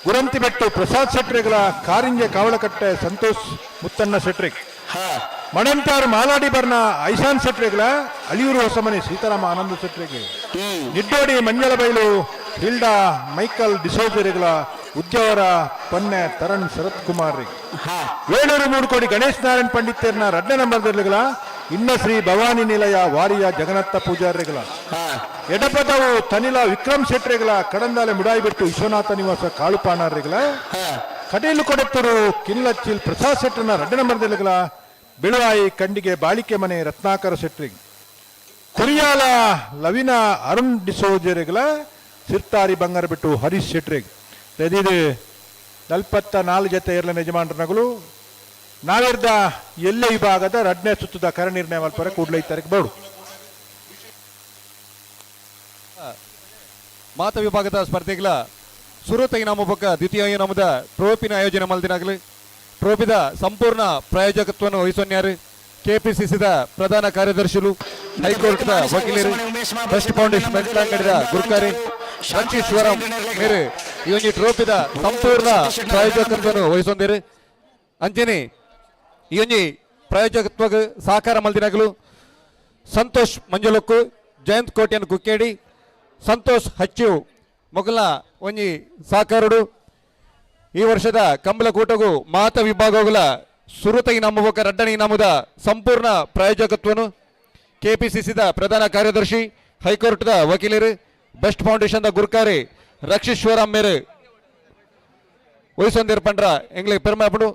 ಗುರಂತಿಬೆಟ್ಟು ಪ್ರಸಾದ್ ಶೆಟ್ರಿಗಳ ಕಾರಿಂಜೆ ಕಾವಳಕಟ್ಟೆ ಸಂತೋಷ್ ಮುತ್ತಣ್ಣ ಶೆಟ್ರಿಗ್ ಮಣಂತಾರು ಮಾಲಾಡಿ ಬರ್ನ ಐಶಾನ್ ಶೆಟ್ರಿಗಳ ಅಳಿಯೂರು ಹೊಸಮನೆ ಸೀತಾರಾಮ ಆನಂದ ಶೆಟ್ರಿಗೆ ನಿಡ್ಡೋಡಿ ಮಂಜಲಬೈಲು ಹಿಲ್ಡಾ ಮೈಕಲ್ ಡಿಸೋಜರಿಗಳ ಉದ್ಯವರ ಪನ್ನೆ ತರಣ್ ಶರತ್ ಕುಮಾರ್ ವೇಣೂರು ಮೂಡ್ಕೋಡಿ ಗಣೇಶ್ ನಾರಾಯಣ್ ಪಂಡಿತರ್ನ 2 ನಂಬರ್ ಎರ್ಲೆಗಳ ಇನ್ನ ಶ್ರೀ ಭವಾನಿ ನಿಲಯ ವಾರಿಯ ಜಗನ್ನಾಥ ಪೂಜಾರಿಗಳ ಎಡಪದವು ತನಿಲ ವಿಕ್ರಮ್ ಶೆಟ್ರಿಗಳ ಕಡಂದಾಲೆ ಮುಡಾಯಿಬಿಟ್ಟು ವಿಶ್ವನಾಥ ನಿವಾಸ ಕಾಳುಪಾಣಾರಿಗಳ ಕಟೀಲು ಕೊಡತ್ತೂರು ಕಿಲ್ಲಚ್ಚಿಲ್ ಪ್ರಸಾದ್ ಶೆಟ್ಟರ್ನ 2 ನಂಬರ್ ಎರ್ಲೆಗಳ ಬಿಳುವಾಯಿ ಕಂಡಿಗೆ ಬಾಳಿಕೆ ಮನೆ ರತ್ನಾಕರ ಶೆಟ್ರಿ ಕುರಿಯಾಲ ಲವಿನ ಅರುಣ್ ಡಿಸೋಜರಿಗಳ ಸಿರ್ತಾರಿ ಬಂಗಾರ ಬಿಟ್ಟು ಹರೀಶ್ ಶೆಟ್ರಿಗೆ ಇದು 44 ಜೊತೆ ಇರಲಿನ ಯಜಮಾನರನಗಳು ನಾವಿರ್ದ ಎಲ್ಲೆ ವಿಭಾಗದ 2ನೇ ಸುತ್ತದ ಕರ ನಿರ್ಣಯ ಮಲ್ಪರ ಕೂಡಲೇ ತಾರೀಕು ಬೋಡು. ಮಾತ ವಿಭಾಗದ ಸ್ಪರ್ಧೆಗಳ ಸುರುತ ಇನಾಮು ಬೊಕ್ಕ ದ್ವಿತೀಯ ಇನಾಮದ ಟ್ರೋಫಿನ ಆಯೋಜನೆ ಮಲ್ದಿನಾಗಲಿ ಟ್ರೋಫಿದ ಸಂಪೂರ್ಣ ಪ್ರಾಯೋಜಕತ್ವವನ್ನು ವಹಿಸೋನ್ಯಾರು ಕೆಪಿಸಿಸಿದ ಪ್ರಧಾನ ಕಾರ್ಯದರ್ಶಿಗಳು ಹೈಕೋರ್ಟ್ದ ವಕೀಲರು ಬೆಸ್ಟ್ ಫೌಂಡೇಶನ್ ಮೆಟ್ಲಾಂಗಡಿದ ಗುರುಕಾರಿ ರಂಚೇಶ್ವರಂ ಮೇರೆ ಈ ಒಂಜಿ ಟ್ರೋಫಿದ ಸಂಪೂರ್ಣ ಪ್ರಾಯೋಜಕತ್ವವನ್ನು ವಹಿಸೊಂದಿರು. ಅಂಚನೆ ಈ ಒಂಜಿ ಪ್ರಾಯೋಜಕತ್ವ ಸಹಕಾರ ಮಲ್ದಿನಾಗಲು ಸಂತೋಷ್ ಮಂಜುಲಕ್ಕು, ಜಯಂತ್ ಕೋಟ್ಯನ್ ಕುಕ್ಕೇಡಿ, ಸಂತೋಷ್ ಹಚ್ಚು ಮೊಗಲ ಒಂಜಿ ಸಹಕಾರಡು. ಈ ವರ್ಷದ ಕಂಬಳಕೂಟಗೂ ಮಾತ ವಿಭಾಗಗಳ ಸುರುತ ಇನಾಮು ಬೊಕ್ಕ ರಡ್ಡನೆ ಇನಾಮುದ ಸಂಪೂರ್ಣ ಪ್ರಾಯೋಜಕತ್ವನು ಕೆಪಿಸಿಸಿದ ಪ್ರಧಾನ ಕಾರ್ಯದರ್ಶಿ ಹೈಕೋರ್ಟ್ದ ವಕೀಲರು ಬೆಸ್ಟ್ ಫೌಂಡೇಶನ್ದ ಗುರುಕಾರಿ ರಕ್ಷೇಶ್ವರ ಮೇರೆ ವಹಿಸೊಂದಿರ್ ಪಂಡ್ರ ಎಂಗ್ಲಿಗೆ ಪೆರ್ಮೆ ಆಪುಂಡು.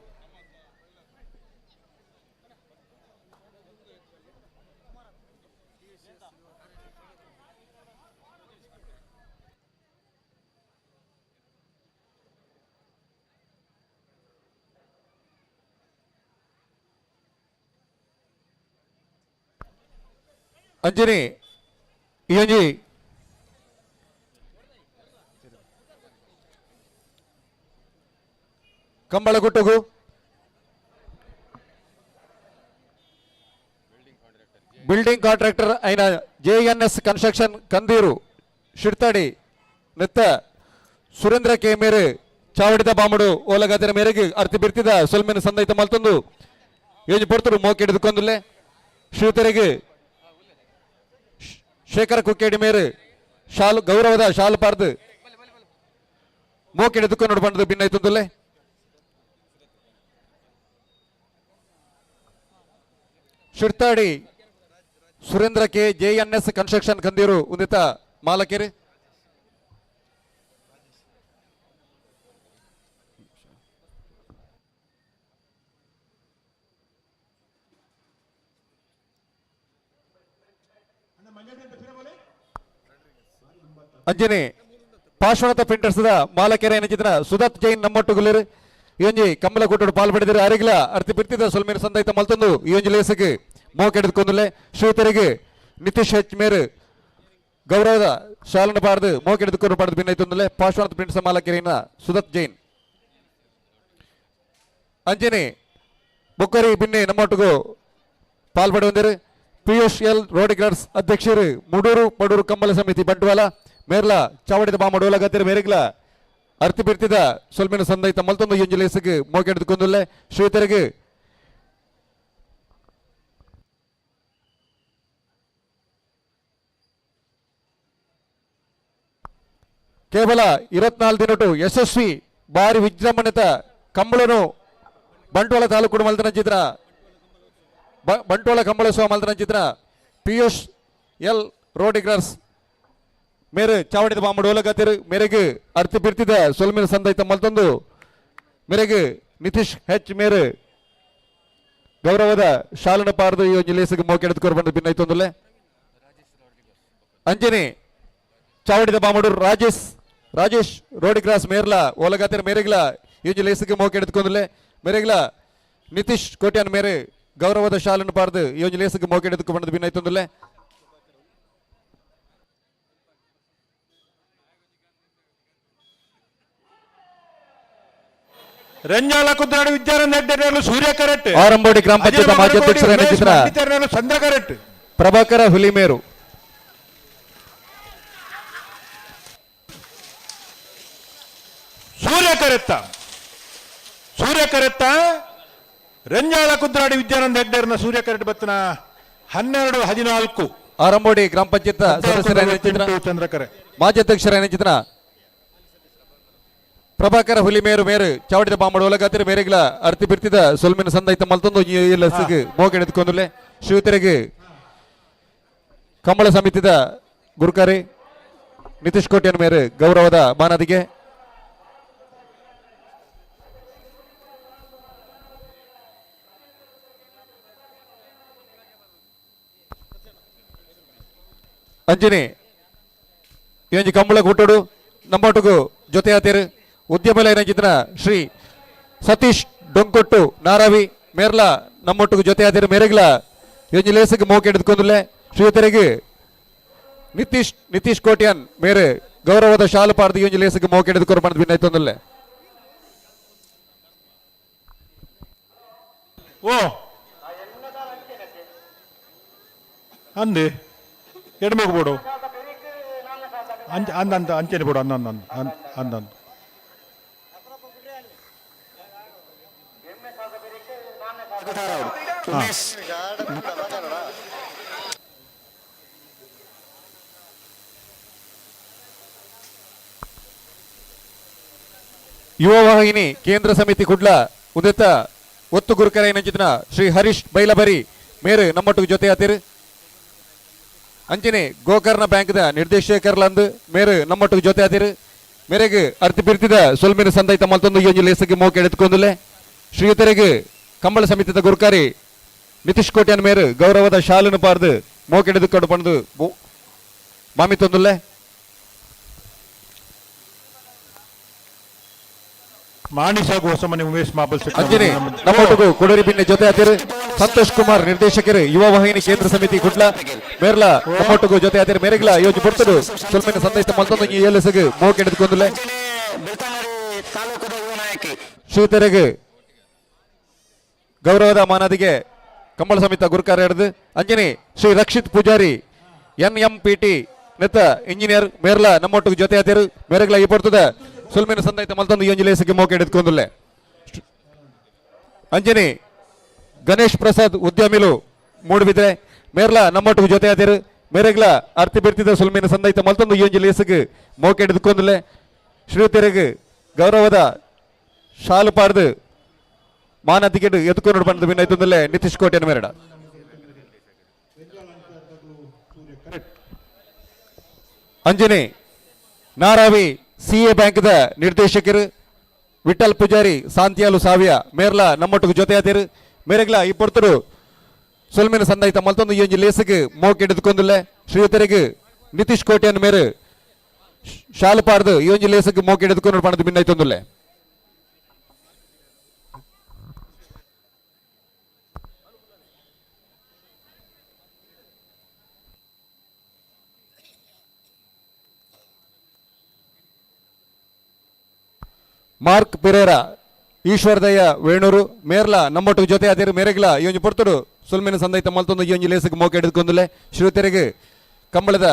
ಅಂಜನಿ ಈ ಕಂಬಳಗುಟ್ಟಗು ಬಿಲ್ಡಿಂಗ್ ಕಾಂಟ್ರಾಕ್ಟರ್ అయిన ಜೆಎನ್ಎಸ್ ಕನ್ಸ್ಟ್ರಕ್ಷನ್ ಕಂದೀರು ಶಿಡ್ತಾಡಿ ನೆತ್ತ ಸುರೇಂದ್ರ ಕೆ ಮೇರೆ ಚಾವಡಿದ ಬಾಮುಡು ಓಲಗಾದಿನ ಮೇರೆಗೆ ಅರ್ತಿ ಬಿರ್ತಿದ ಸೊಲ್ಮೆನ ಸಂದೈತ ಮಲ್ತೊಂದು ಯೋಜನೆ ಪೊರ್ತರು ಮೋಕೆ ಹಿಡಿದುಕೊಂದುಲ್ಲೆ ಶ್ರೀತರಿಗೆ ಶೇಖರ ಕುಕ್ಕೇಡಿ ಮೇರೆ ಶಾಲು ಗೌರವದ ಶಾಲು ಪಾರ್ದು ಮೋಕೆ ಹಿಡಿದುಕೊಂಡು ಬಂದದ್ದು ಭಿನ್ನೈತಂದುಲ್ಲೆ. Shirtadi Surendra K JNS construction Kandiru ಉಂದಿತ ಮಾಲಕೇರಿ. ಅಂಜನಿ ಪಾರ್ಶ್ವನಾಥ ಪ್ರಿಂಟರ್ಸ್ ಮಾಲಕೇರಿ ಏನಂಚಿದ್ರ ಸುದತ್ ಜೈನ್ ನಮ್ಮೊಟ್ಟುಗುಲೇರು ಈ ಒಂಜಿ ಕಂಬಲ ಕೂಟಡು ಪಾಲ್ ಪಡೆದಿರು ಅರಿಗಿಲ ಅರ್ತಿ ಬಿರ್ತಿದ ಸೊಲ್ಮೇರು ಸಂದೈತ ಮಲ್ತೊಂದು ಈ ಒಂಜಿ ಲೇಸಕ್ಕೆ ಮೋಕೆ ಹಿಡಿದುಕೊಂದುಲ್ಲೆ. ಶ್ರೀತರಿಗೆ ನಿತೀಶ್ ಹೆಚ್ ಮೇರು ಗೌರವದ ಶಾಲನ ಪಾಡ್ದು ಮೋಕೆಡ್ದು ಪಾಡ್ದು ಭಿನ್ನೈತೊಂದುಲ್ಲೆ ಪಾರ್ಶ್ವನಾಥ್ ಪ್ರಿಂಟ್ಸ್ ಮಾಲಕರಿನ ಸುದತ್ ಜೈನ್. ಅಂಜನೆ ಬೊಕ್ಕರಿ ಬಿನ್ನೆ ನಮ್ಮೊಟ್ಟಿಗೂ ಪಾಲ್ಪಡುವಂದಿರು ಪಿಯೂಷ್ ಎಲ್ ರೋಡಿಗ್ರಾರ್ಸ್ ಅಧ್ಯಕ್ಷರು ಮುಡೂರು ಪಡೂರು ಕಂಬಳ ಸಮಿತಿ ಬಂಟ್ವಾಳ ಮೇರ್ಲ ಚಾವಡಿದ ಬಾಮಡು ಒಲಗತ್ತಿರ ಮೇರೆಗ್ಲ ಅರ್ತಿ ಬಿರ್ತಿದ ಸೊಲ್ಮಿನ ಸಂದೈತ ಮಲ್ತೊಂದು ಎಂಜಲೇಸುಗೆ ಮೋಕೆಡ್ದುಕೊಂದುಲ್ಲೆ ಶ್ರೀತರಿಗೆ ಕೇವಲ 24 ದಿನಟು ಯಶಸ್ವಿ ಭಾರಿ ವಿಜೃಂಭಣೆತ ಕಂಬಳನು ಬಂಟ್ವಾಳ ತಾಲೂಕು ಮಲ್ತನ ಚಿತ್ರ ಬಂಟ್ವಾಳ ಕಂಬಳೋತ್ಸವ ಮಲ್ತನ ಚಿತ್ರ ಪಿಯೂಷ್ ಎಲ್ ರೋಡಿಗ್ರರ್ಸ್ ಮೇರೆ ಚಾವಡಿದ ಬಾಮಡು ಒಲಗತ್ತಿರು ಮೇರೆಗೆ ಅರ್ತಿ ಬಿರ್ತಿದ ಸೊಲ್ಮಿನ ಸಂದೈತ ಮಲ್ತೊಂದು ಮೇರೆಗೆ ನಿತೀಶ್ ಹೆಚ್ ಮೇರೆ ಗೌರವದ ಶಾಲನ ಪಾರ್ದು ಈ ಒಂಜಿ ಲೇಸಿಗೆ ಮೋಕೆಡ್ದು ಬಂದು ಭಿನ್ನೈತೊಂದುಲ್ಲೆ. ಅಂಜನಿ ಚಾವಡಿದ ಬಾಮಡು ರಾಜೇಶ್ ರಾಜೇಶ್ ರೋಡಿಗ್ರಾಸ್ ಮೇರ್ಲ ಓಲಗಾತಿರ ಮೇರೆಗ್ಲ ಈ ಒಂಜಿ ಲೇಸಿಗೆ ಮೋಕೆಡ್ದುಕೊಂದುಲ್ಲೆ ಮೇರೆಗ್ಲ ನಿತೀಶ್ ಕೋಟ್ಯಾನ್ ಮೇರೆ ಗೌರವದ ಶಾಲನ್ನು ಪಾರ್ದು ಈ ಒಂಜಿ ಲೇಸಿಗೆ ಮೋಕೆಡ್ದು ಬಂದು ಭಿನ್ನೈತೊಂದುಲ್ಲೆ. ರಂಜಾಲ ಕುದ್ರಾಡಿ ವಿದ್ಯಾನಂದ ಹೆಗ್ಡೆ ಸೂರ್ಯ ಕರೆಕ್ಟ್. ಆರಂಬೋಡಿ ಗ್ರಾಮ ಪಂಚಾಯತ್ ಮಾಜಿ ಅಧ್ಯಕ್ಷರ ಚಿತ್ರ ಚಂದ್ರ ಕರೆಕ್ಟ್. ಪ್ರಭಾಕರ ಹುಲಿಮೇರು. ಸೂರ್ಯ ಕರೆತ್ತ ಸೂರ್ಯ ಕರೆತ್ತ ರಂಜಾಳ ಕುದ್ರಾಡಿ ವಿದ್ಯಾನಂದ ಹೆಗ್ಡೆರ್ನ ಸೂರ್ಯ ಕರೆಕ್ಟ್ ಬತ್ತನ 12-14. ಆರಂಬೋಡಿ ಗ್ರಾಮ ಪಂಚಾಯತ್ ಸದಸ್ಯರ ಚಂದ್ರಕರೆ ಮಾಜಿ ಅಧ್ಯಕ್ಷರ ಚಿತ್ರ ಪ್ರಭಾಕರ ಹುಲಿಮೇರು ಮೇರು ಚಾವಡಿದ ಬಾಮಡು ಒಲಗಾತಿರ ಮೇರೆಗ್ಲ ಅರ್ತಿ ಬಿರ್ತಿದ ಸೊಲ್ಮಿನ ಸಂದೈತ ಮಲ್ತೊಂದು ಮೋಗೆಡೆದುಕೊಂದುಲ್ಲೆ ಶ್ರೀತರಿಗೆ ಕಂಬಳ ಸಮಿತಿದ ಗುರುಕಾರಿ ನಿತೀಶ್ ಕೋಟ್ಯನ್ ಮೇರು ಗೌರವದ ಮಾನದಿಗೆ. ಅಂಜನಿ ಈ ಒಂಜಿ ಕಂಬಳ ಕೂಟೋಡು ನಮ್ಮೊಟ್ಟಿಗೂ ಜೊತೆ ಆತೇರು ಉದ್ಯಮ ಚಿತ್ರ ಶ್ರೀ ಸತೀಶ್ ಡೊಂಕೊಟ್ಟು ನಾರಾವಿ ಮೇರ್ಲ ನಮ್ಮೊಟ್ಟಿಗೂ ಜೊತೆ ಆತೇರು ಮೇರೆಗ್ಲ ಈ ಒಂಜಿ ಲೇಸಿಗೆ ಮೋಕೆ ಹಿಡಿದುಕೊಂದುಲ್ಲೆ ಶ್ರೀತರಿಗೆ ನಿತೀಶ್ ನಿತೀಶ್ ಕೋಟ್ಯಾನ್ ಮೇರೆ ಗೌರವದ ಶಾಲು ಪಾರ್ದು ಈ ಒಂಜಿ ಲೇಸಿಗೆ ಮೋಕೆ ಹಿಡಿದುಕೊಂಡು ಬಂದು ಭಿನ್ನೈತೊಂದುಲ್ಲೆ. ಓ ಅಂದೆ ಎಡಮಗು ಬೋಡು ಅಂಚ ಅಂದ ಅಂದ ಅಂಚನೆ ಬೋಡು ಅಂದ ಅಂದ ಅಂದ ಅಂದ ಅಂದ ಯುವ ವಾಹಿನಿ ಕೇಂದ್ರ ಸಮಿತಿ ಕುಡ್ಲ ಉದಿತ ಒತ್ತು ಗುರುಕರ ಚಿತ್ರ ಶ್ರೀ ಹರೀಶ್ ಬೈಲಬರಿ ಮೇರು ನಮ್ಮೊಟ್ಟಿಗೆ ಜೊತೆ ಆತಿರು. ಅಂಚನೆ ಗೋಕರ್ಣ ಬ್ಯಾಂಕ್ದ ನಿರ್ದೇಶಕರ್ಲಂದು ಮೇರು ನಮ್ಮೊಟ್ಟಿಗೆ ಜೊತೆ ಆತಿರು ಮೇರೆಗೆ ಅರ್ತಿ ಬಿರ್ತಿದ ಸೊಲ್ಮಿನ ಸಂದೈತ ಮಲ್ತೊಂದು ಈ ಒಂಜಿ ಲೇಸಿಗೆ ಮೋಕೆ ಎಳೆದುಕೊಂದುಲ್ಲೆ ಶ್ರೀಯುತರಿಗೆ ಕಂಬಳ ಸಮಿತಿದ ಗುರುಕಾರಿ ನಿತೀಶ್ ಕೋಟ್ಯಾನ್ ಮೇರು ಗೌರವದ ಶಾಲನ್ನು ಪಾರ್ದು ಮೋಕೆ ಎಳೆದುಕೊಂಡು ಬಂದು ಮಾಮಿ ತೊಂದುಲ್ಲೆ. ಮಾಣಿಸ ಗೋಸಮನಿ ಉಮೇಶ್ ಮಾಬಲ್ ಅಂಜನಿ ನಮ್ಮೊಟ್ಟಿಗೂ ಕೊಡರಿ ಬಿನ್ನೆ ಜೊತೆ ಆತಿರು ಸಂತೋಷ್ ಕುಮಾರ್ ನಿರ್ದೇಶಕರು ಯುವ ವಾಹಿನಿ ಕೇಂದ್ರ ಸಮಿತಿ ಕುಡ್ಲ ಮೇರ್ಲ ನಮ್ಮೊಟ್ಟಿಗೂ ಜೊತೆ ಆತಿರು ಮೇರೆಗ್ಲ ಯೋಜಿ ಪೊರ್ತಡು ಸುಲ್ಮಿನ ಸಂದೇಶ ಮಲ್ತೊಂದು ಈ ಏಲಸಗು ಮೋಕೆ ಹಿಡಿದುಕೊಂದುಲ್ಲೆ ಶ್ರೀತರಿಗೆ ಗೌರವದ ಮಾನದಿಗೆ ಕಂಬಳ ಸಮಿತ ಗುರುಕಾರ ಹಿಡಿದು Anjani Shri Rakshit Pujari N M P T ನೆತ್ತ ಇಂಜಿನಿಯರ್ ಮೇರ್ಲ ನಮ್ಮೊಟ್ಟಿಗೆ ಜೊತೆ ಆತಿರು ಮೇರೆಗ್ಲ ಈ ಪೊರ್ತದ ಸುಲ್ಮಿನ ಸಂದೈತ ಮಲ್ತೊಂದು ಈ ಒಂಜಿ ಲೇಸಿಗೆ ಮೋಕೆ ಹಿಡಿದುಕೊಂದುಲ್ಲೆ. ಅಂಜನಿ ಗಣೇಶ್ ಪ್ರಸಾದ್ ಉದ್ಯಮಿಲು ಮೂಡುಬಿದ್ರೆ ಮೇರ್ಲ ನಮ್ಮೊಟ್ಟಿಗೆ ಜೊತೆ ಆತಿರು ಮೇರೆಗ್ಲ ಅರ್ತಿ ಬಿರ್ತಿದ ಸುಲ್ಮಿನ ಸಂದೈತ ಮಲ್ತೊಂದು ಈ ಒಂಜಿ ಲೇಸಿಗೆ ಮೋಕೆ ಹಿಡಿದುಕೊಂದುಲ್ಲೆ ಶ್ರೀತರಿಗೆ ಗೌರವದ ಶಾಲು ಪಾಡ್ದು ಮಾನ ಟಿಕೆಟ್ ಎತ್ಕೊಂಡು ಬಂದು ಭಿನ್ನೈತೊಂದುಲ್ಲೆ ನಿತೀಶ್ ಕೋಟ್ಯನ ಮೇರಡ. ಅಂಜನಿ ನಾರಾವಿ ಸಿ ಎ ಬ್ಯಾಂಕ್ದ ನಿರ್ದೇಶಕರು ವಿಠಲ್ ಪೂಜಾರಿ ಸಾಂತಿಯಾಲು ಸಾವಿಯ ಮೇರ್ಲ ನಮ್ಮೊಟ್ಟಿಗೆ ಜೊತೆ ಆತಿರು ಮೇರೆಗ್ಲ ಈ ಪೊರ್ತರು ಸೊಲ್ಮಿನ ಸಂದೈತ ಮಲ್ತೊಂದು ಈ ಒಂಜಿ ಲೇಸಿಗೆ ಮೋಕೆ ಹಿಡಿದುಕೊಂದುಲ್ಲೆ ಶ್ರೀಯುತರಿಗೆ ನಿತೀಶ್ ಕೋಟ್ಯನ್ ಮೇರು ಶಾಲು ಪಾರ್ದು ಈ ಒಂಜಿ ಲೇಸಿಗೆ ಮೋಕೆ ಹಿಡಿದುಕೊಂಡು ಪಣದು ಭಿನ್ನೈತೊಂದುಲ್ಲೆ. ಮಾರ್ಕ್ ಪೆರೇರಾ ಈಶ್ವರದಯ್ಯ ವೇಣೂರು ಮೇರ್ಲ ನಮ್ಮೊಟ್ಟು ಜೊತೆ ಅದೇರು ಮೇರೆಗ್ಲ ಈ ಒಂಜಿ ಪೊರ್ತುಡು ಸುಲ್ಮಿನ ಸಂದೈತ ಮಲ್ತೊಂದು ಈ ಒಂಜಿ ಲೇಸಿಗೆ ಮೋಕೆ ಹಿಡಿದುಕೊಂದುಲೆ ಶ್ರೀತೆರೆಗೆ ಕಂಬಳದ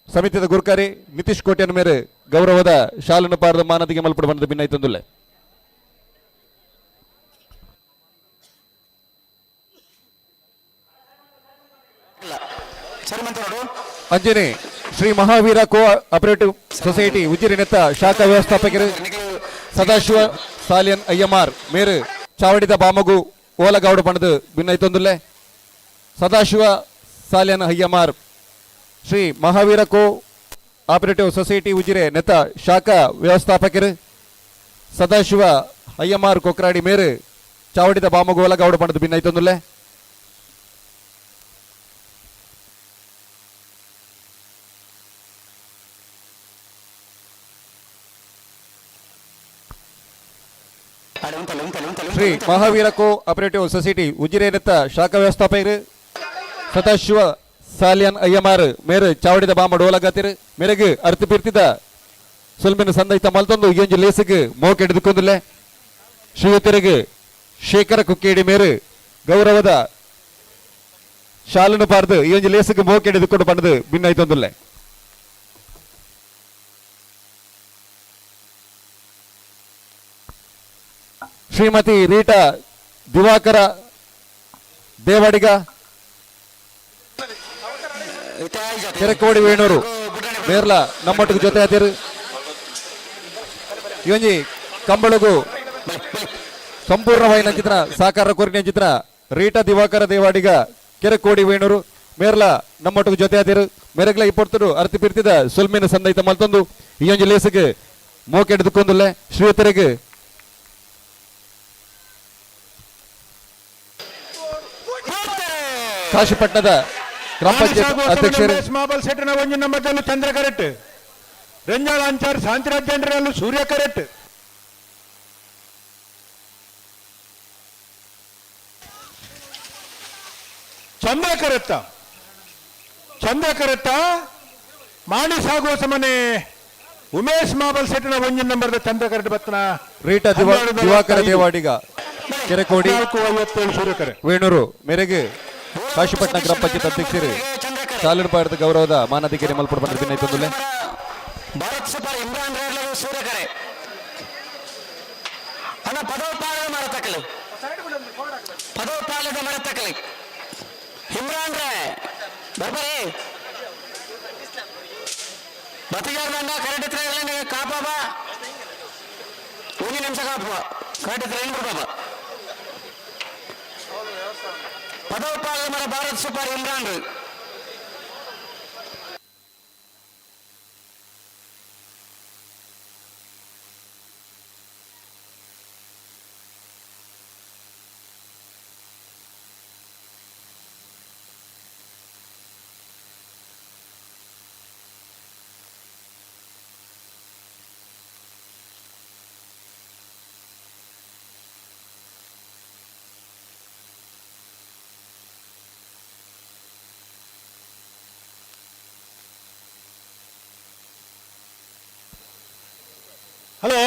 ಸಮಿತಿದ ಗುರುಕಾರಿ ನಿತೀಶ್ ಕೋಟ್ಯನ ಮೇರೆ ಗೌರವದ ಶಾಲನ್ನು ಪಾರದ ಮಾನದಿಗೆ ಮಲ್ಪಡು ಬಂದ ಭಿನ್ನೈತೊಂದುಲ್ಲೆ. Anjani Shri Mahaveera cooperative society ಉಜಿರಿನೆತ್ತ ಶಾಖಾ ವ್ಯವಸ್ಥಾಪಕರು ಸದಾಶಿವ ಸಾಲಿಯನ್ ಅಯ್ಯಮಾರ್ ಮೇರು ಚಾವಡಿದ ಬಾಮಗು ಓಲಗೌಡ ಪಣದು ಭಿನ್ನೈತೊಂದುಲ್ಲೆ. Sadashiva Salian Ayyamar Shri Mahaveera cooperative society Ujire ನೆತ್ತ ಶಾಖಾ ವ್ಯವಸ್ಥಾಪಕರು ಸದಾಶಿವ ಅಯ್ಯಮಾರ್ ಕೊಕ್ರಾಡಿ ಮೇರು ಚಾವಡಿದ ಬಾಮಗು ಓಲಗೌಡ ಪಣದು ಭಿನ್ನೈತೊಂದುಲ್ಲೆ. Shri Mahaveera cooperative society Ujire ನೆತ್ತ ಶಾಖಾ ವ್ಯವಸ್ಥಾಪಕರು ಸದಾಶಿವ ಸಾಲಿಯನ್ ಅಯ್ಯಮಾರ್ ಮೇರು ಚಾವಡಿದ ಬಾಮ ಡೋಲಗತಿರು ಮೇರೆಗೆ ಅರ್ತಿ ಪಿರ್ತಿದ ಸುಲ್ಮಿನ ಸಂದೈತ ಮಲ್ತೊಂದು ಈ ಒಂಜಿ ಲೇಸಿಗೆ ಮೋಕೆ ಹಿಡಿದುಕೊಂದುಲ್ಲೆ. ಶ್ರೀಯುತರಿಗೆ ಶೇಖರ ಕುಕ್ಕೇಡಿ ಮೇರು ಗೌರವದ ಶಾಲನ್ನು ಪಾರ್ದು ಈ ಒಂಜಿ ಲೇಸಿಗೆ ಮೋಕೆ ಹಿಡಿದುಕೊಂಡು ಬಂದು ಭಿನ್ನೈತೊಂದುಲ್ಲೆ. ಶ್ರೀಮತಿ ರೀಟಾ ದಿವಾಕರ ದೇವಾಡಿಗ ಕೆರಕೋಡಿ ವೇಣೂರು ಮೇರ್ಲ ನಮ್ಮೊಟ್ಟಿಗೆ ಜೊತೆ ಆತಿರು. ಈ ಒಂಜಿ ಕಂಬಳಗು ಸಂಪೂರ್ಣವಾಯಿನ ಚಿತ್ರ ಸಾಕಾರ ಕೋರಿನ ಚಿತ್ರ ರೀಟಾ ದಿವಾಕರ ದೇವಾಡಿಗ ಕೆರಕೋಡಿ ವೇಣೂರು ಮೇರ್ಲ ನಮ್ಮೊಟ್ಟಿಗೆ ಜೊತೆ ಆತಿರು. ಮೇರೆಗ್ಲ ಇಪ್ಪೊರ್ತುಡು ಅರ್ತಿ ಪಿರ್ತಿದ ಸುಲ್ಮಿನ ಸಂದೈತ ಮಲ್ತೊಂದು ಈ ಒಂಜಿ ಲೇಸಿಗೆ ಮೋಕೆ ಹಿಡಿದುಕೊಂದುಲ್ಲೆ. ಶ್ರೀಯುತರಿಗೆ ಕಾಶಿಪಟ್ಟಣದ ಗ್ರಾಮ ಪಂಚಾಯತ್ ಅಧ್ಯಕ್ಷರು ಮಾಬಲ್ ಸೆಟ್ನ ಒಂಜಿ ನಂಬರ್ದಲ್ಲೂ ಚಂದ್ರ ಕರೆಕ್ಟ್, ರಂಜಾಳ ಅಂಚಾರ್ ಶಾಂತಿರಾಜ್ ಸೂರ್ಯ ಕರೆಕ್ಟ್. ಚಂದ್ರ ಕರೆತ್ತ ಚಂದ್ರ ಕರೆತ್ತ ಮಾಣಿ ಸಾಗುವ ಸಮನೆ ಉಮೇಶ್ ಮಾಬಲ್ ಸೆಟ್ನ ಒಂಜಿ ನಂಬರ್ದ ಚಂದ್ರ ಕರೆಕ್ಟ್ ಬತ್ತನ ರೀಟಾ ದಿವಾಕರ ದೇವಾಡಿಗ ಕೆರೆಕೋಡಿ 57 ವೇಣೂರು ಮೇರೆಗೆ ಕಾಶಿಪಟ್ಟಣ ಗ್ರಾಮ ಪಂಚಾಯತ್ ಅಧ್ಯಕ್ಷರು ಶಾಲೂರು ಭಾರತ ಗೌರವದ ಮಾನಾಧಿಕಾರಿ ಮಲ್ಪುಡ ಬಂದ ಭಿನ್ನೈತೊಂದುಲ್ಲೆ. ಭಾರತ್ ಸೂಪರ್ ಇಮ್ರಾನ್ ರೇಡ್ಲರು ಸೂರ್ಯಕರೆ ಅಣ್ಣ ಪದವು ಪಾಲದ ಮರತಕಲಿ ಪದವು ಪಾಲದ ಮರತಕಲಿ ಇಮ್ರಾನ್ ರೇ ಬರ್ಬರಿ ಬತ್ತಿಗಾರ್ದಂಡ ಕರೆಕ್ಟ್ ಇದ್ರೆ ಕಾಪಾಬ ಒಂದು ನಿಮಿಷ ಕಾಪ ಕರೆಕ್ಟ್ ಇದ್ರೆ ಏನು ಬಾಬಾ ಪದವು ಪಾಲದ ಮರ ಭಾರತ್ ಸೂಪರ್ ಇಮ್ರಾನ್ ರೇ. ಹಲೋ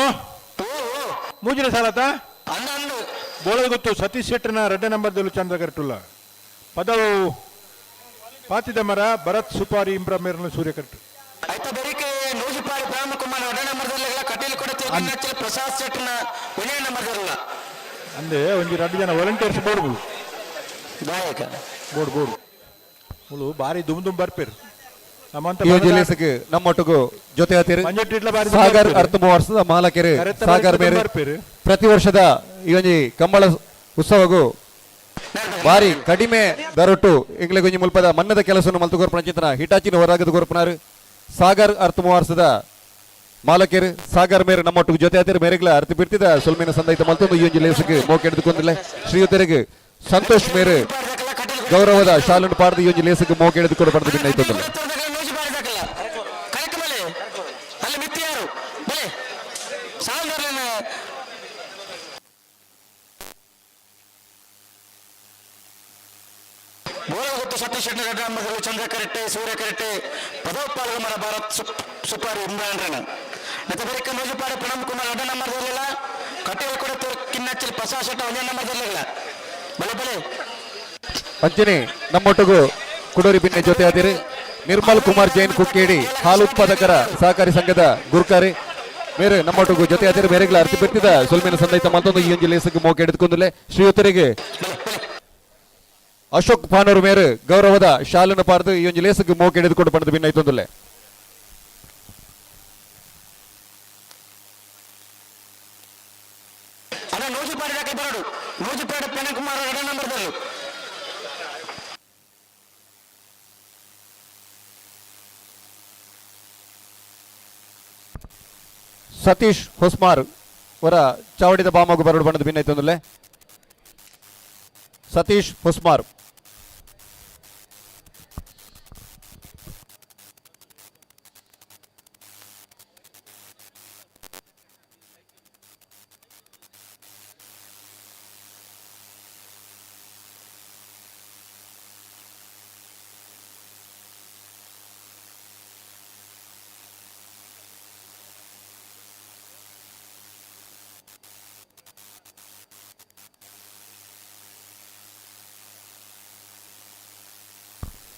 ಮೂಜಿನ ಸಾಲತ ಬೋಳದ ಗೊತ್ತು ಸತೀಶ್ ಶೆಟ್ಟರ್ನ ರಡ್ಡ ನಂಬರ್ದಲ್ಲೂ ಚಂದ್ರ ಕರೆಕ್ಟುಲ್ಲ ಪದವು ಪಾತಿದ ಮರ ಭರತ್ ಸುಪಾರಿ ಇಂಬ್ರ ಮೇರ್ನ ಸೂರ್ಯ ಕರೆಕ್ಟ್. ಆಯ್ತಾ ಬೆರಿಕೆ ನೂಜಿಪಾಡಿ ಪ್ರೇಮ ಕುಮಾರ್ ಎರಡನೇ ನಂಬರ್ದಲ್ಲ ಕಟೀಲ್ ಕೂಡ ಪ್ರಸಾದ್ ಶೆಟ್ಟರ್ನ ಒಂದೇ ನಂಬರ್ದಲ್ಲ ಅಂದೆ ಒಂಜಿ ಎರಡು ಜನ ವಾಲಂಟಿಯರ್ಸ್ ಬೋರ್ಡ್ ಗಾಯಕ ಬೋರ್ಡ್ ಬೋರ್ಡ್ ಮುಳು ಬಾರಿ ದುಮ್ ದುಮ್ ಬರ್ಪೇರು ಈ ನಮ್ಮೊಟ್ಟಿಗೂ ಜೊತೆ ಸಾಗರ್ ಅರ್ಥ ವರ್ಷದ ಮಾಲಕರು ಸಾಗರ್ ಮೇರೆ ಪ್ರತಿ ವರ್ಷದ ಈ ಒಂಜಿ ಕಂಬಳ ಉತ್ಸವಗೂ ಬಾರಿ ಕಡಿಮೆ ದರೊಟ್ಟು ಇಂಗ್ಲೆಗೊಂಜಿ ಮುಲ್ಪದ ಮನ್ನದ ಕೆಲಸವನ್ನು ಮಲ್ತು ಕೊರ್ಪಣ ಚಿಂತನ ಹಿಟಾಚಿನ ಹೊರಗದ ಕೊರ್ಪನಾರು ಸಾಗರ್ ಅರ್ಥ ವರ್ಷದ ಮಾಲಕರು ಸಾಗರ್ ಮೇರೆ ನಮ್ಮೊಟ್ಟಿಗೆ ಜೊತೆ ಆತಿರು ಮೇರೆಗ್ಲ ಅರ್ಥ ಬಿಡ್ತಿದ ಸುಲ್ಮಿನ ಸಂದೈತ ಮಲ್ತೊಂದು ಈ ಒಂಜಿ ಲೇಸಿಗೆ ಮೋಕೆ ಹಿಡಿದುಕೊಂಡಿಲ್ಲ. ಶ್ರೀಯುತರಿಗೆ ಸಂತೋಷ್ ಮೇರೆ ಗೌರವದ ಶಾಲನ್ನು ಪಾಡ್ದು ಈ ಒಂಜಿ ಲೇಸಿಗೆ ಮೋಕೆ ಹಿಡಿದುಕೊಂಡು ಪಡೆದು ಭಿನ್ನೈತೊಂದಿಲ್ಲ. ಸತೀಶ್ ಚಂದ್ರ ಕರೆಕ್ಟೆ ಸೂರ್ಯ ಕರೆಕ್ಟೆ ಪದೋಪಾಲಗ ಮರ ಭಾರತ್ ಸುಪಾರಿ ಇಮ್ರಾನ್ ರಣ ನೆತ್ತ ನೂಜಿಪಾಡಿ ಪ್ರಣಮ್ ಕುಮಾರ್ ಎರಡನೇ ನಂಬರ್ ಇರಲಿಲ್ಲ. ಕಟೀಲ್ ಕೂಡ ಕಿನ್ನಚ್ಚಲ್ ಪ್ರಸಾದ್ ಶೆಟ್ಟಿ ಒಂದೇ ನಂಬರ್ ಇರಲಿಲ್ಲ. ಬಲೆ ಬಲೆ ಅಂಚನೆ ನಮ್ಮೊಟ್ಟಿಗೂ ಕುಡೋರಿ ಬಿನ್ನೆ ಜೊತೆ ಆದಿರಿ ನಿರ್ಮಲ್ ಕುಮಾರ್ ಜೈನ್ ಕುಕ್ಕೇಡಿ ಹಾಲು ಉತ್ಪಾದಕರ ಸಹಕಾರಿ ಸಂಘದ ಗುರುಕಾರಿ ಮೇರೆ ನಮ್ಮೊಟ್ಟಿಗೂ ಜೊತೆ ಆದಿರಿ ಮೇರೆಗಳ ಅರ್ಥ ಬಿಟ್ಟಿದ ಸೊಲ್ಮೆನ ಸಂದೈತ ಮತ್ತೊಂದು ಈ ಒಂದು ಲೇಸಕ್ಕೆ ಮೋಕೆ ಹಿಡಿದುಕೊಂಡಲೆ ಶ್ರೀಯುತರಿಗೆ ಅಶೋಕ್ ಪಾನೂರ್ ಮೇರು ಗೌರವದ ಶಾಲನ್ನು ಪಾರ್ದು ಈ ಒಂದು ಲೇಸಕ್ಕೆ ಮೋಕೆ ಹಿಡಿದುಕೊಂಡು ಪಡೆದು ಭಿನ್ನೈತೊಂದುಲ್ಲೆ. ಅಣ್ಣ ನೂಜಿಪಾಡಿ ದಾಖಲೆ ಬರಡು ನೂಜಿಪಾಡಿ ಪ್ರಣಮ್ ಕುಮಾರ್ ಎರಡನೇ ನಂಬರ್ದಲ್ಲಿ. ಸತೀಶ್ ಹೊಸ್ಮಾರ್ ಅವರ ಚಾವಡಿದ ಬಾಮಗು ಬರಡು ಬಣ್ಣದ ಭಿನ್ನೈತೊಂದುಲ್ಲೆ. ಸತೀಶ್ ಹೊಸ್ಮಾರ್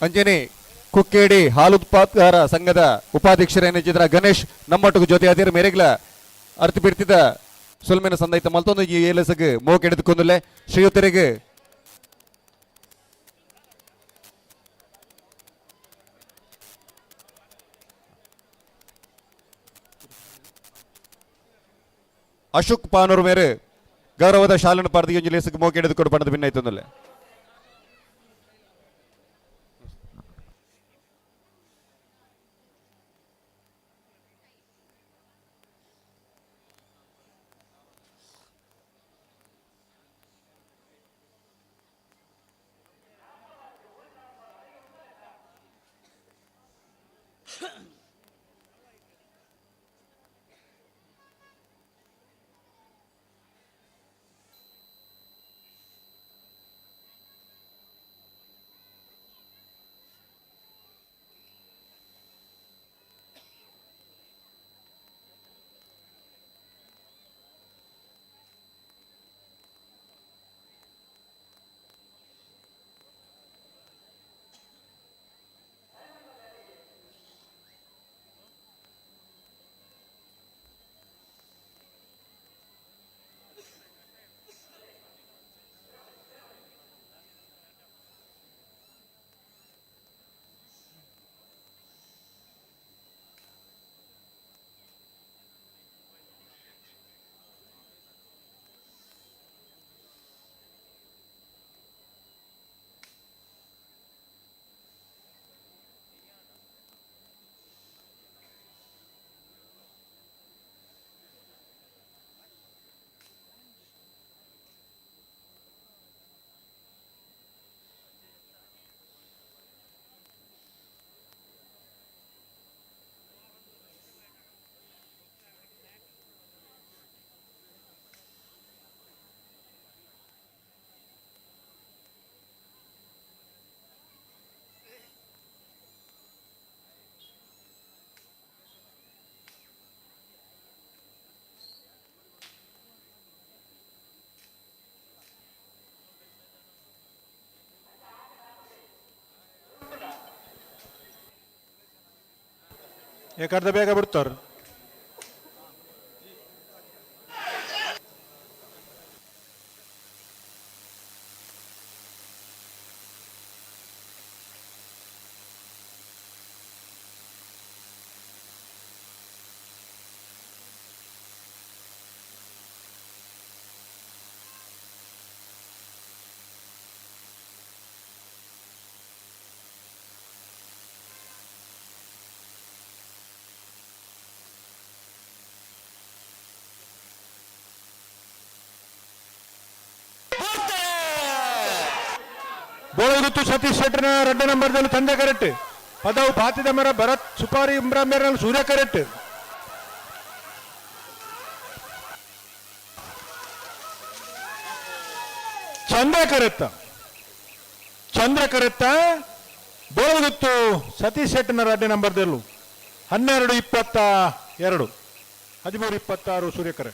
ಅಂಜನಿ ಕುಕ್ಕೇಡಿ ಹಾಲು ಉತ್ಪಾದಕರ ಸಂಘದ ಉಪಾಧ್ಯಕ್ಷರೇನಿದ್ದ ಗಣೇಶ್ ನಮ್ಮೊಟ್ಟಿಗೆ ಜೊತೆ ಆದಿರ ಮೇರೆಗ್ಲ ಅರ್ಥ ಬಿಡ್ತಿದ್ದ ಸುಲ್ಮೆನ ಸಂದೈತ ಮಲ್ತೊಂದು ಈ ಏಲಸಗ್ ಮೋಕ್ ಹಿಡಿದುಕೊಂದುಲ್ಲೆ. ಶ್ರೀಯುತರಿಗೆ ಅಶೋಕ್ ಪಾನೂರ್ ಮೇರೆ ಗೌರವದ ಶಾಲನ್ನು ಪಾರ್ದಿ ಒಂಜಿ ಲೇಸಗ್ ಮೋಕ್ ಹಿಡಿದುಕೊಂಡು ಪಡೆದು ಭಿನ್ನೈತೊಂದುಲ್ಲೆ. ಯಾಕಂದ್ರೆ ಬೇಗ ಬಿಡ್ತಾರೆ. ಬೋಳಗುತ್ತು ಸತೀಶ್ ಶೆಟ್ಟರ್ನ 2 ನಂಬರ್ದಲ್ಲಿ ತಂದೆ ಕರೆಕ್ಟ್. ಪದವು ಪಾತಿದ ಮರ ಭರತ್ ಸುಪಾರಿ ಇಮ್ರಾನ್ ಮೇರ ಸೂರ್ಯ ಕರೆಕ್ಟ್. ಚಂದ್ರ ಕರೆತ್ತ, ಚಂದ್ರ ಕರೆತ್ತ ಬೋಳಗುತ್ತು ಸತೀಶ್ ಶೆಟ್ಟರ್ನ 2 ನಂಬರ್ದಲ್ಲೂ 12:22. 13-26 ಸೂರ್ಯಕರೆ.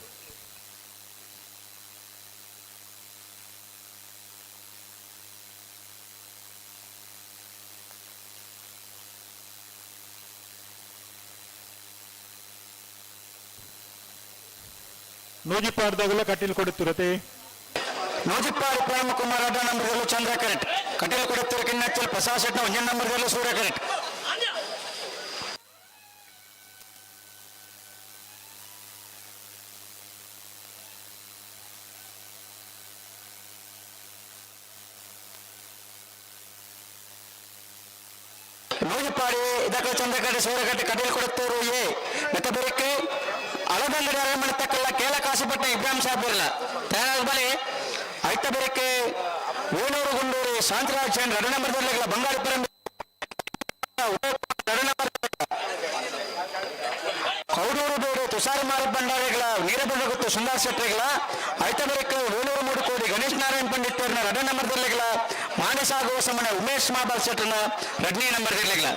ನೂಜಿಪಾಡ್ದಾಗಲ ಕಟೀಲ್ ಕೊಡುತ್ತಿರತೆ. ನೂಜಿಪ್ಪಾಡಿ ಪ್ರೇಮ ಕುಮಾರ್ ಅಡ್ಡ ನಂಬರ್ದಲ್ಲೂ ಚಂದ್ರ ಕರೆಕ್ಟ್. ಕಟೀಲ್ ಕೊಡುತ್ತಿರೋ ಕಿನ್ನಚ್ಚಲ್ ಪ್ರಸಾದ್ ಶೆಟ್ನ ಒಂಜನ್ ನಂಬರ್ದಲ್ಲೂ ಸೂರ್ಯ ಕರೆಕ್ಟ್. ನೂಜಿಪ್ಪಾಡಿ ಇದಕ್ಕೆ ಚಂದ್ರಕಟ್ಟೆ ಸೂರ್ಯಕಟ್ಟೆ ಕಟೀಲ್ ಕೊಡುತ್ತೂರು ಎ ಮತ್ತೆ ಬೆರಕೆ ಅಳದಂಗಡಿ ಅರಮನೆ ತಕ್ಕಲ್ಲ ಕೇಳ ಕಾಸುಪಟ್ಟೆ ಇಬ್ರಾಹಿಂ ಸಾಹೇಬ್ ಇರಲ್ಲ ತಯಾರಾದ ಬಳಿ ಐತ ಬೆರಕೆ ವೇಣೂರು ಗುಂಡೂರು ಶಾಂತರಾಜ್ ಚಂದ್ರ ಎರಡು ನಂಬರ್ ಬಂಗಾರ ಪರಂಬೆ ಎರಡು ನಂಬರ್ ಕೌಡೂರು ಬೇಡು ತುಷಾರ ಮಾರ ಭಂಡಾರಿಗಳ ವೀರಭದ್ರ ಗುತ್ತು ಸುಂದರ್ ಶೆಟ್ಟಿಗಳ ಐತ ಬೆರಕೆ ವೇಣೂರು ಮೂಡುಕೋಡಿ ಗಣೇಶ್ ನಾರಾಯಣ್ ಪಂಡಿತ್ ಎರಡು ನಂಬರ್ ದರ್ಲೆಗಳ ಮಾನಸಾಗುವ ಸಮನ ಉಮೇಶ್ ಮಾಬಾಲ್ ಶೆಟ್ಟರ್ನ ಎರಡನೇ ನಂಬರ್ ದರ್ಲೆಗಳ.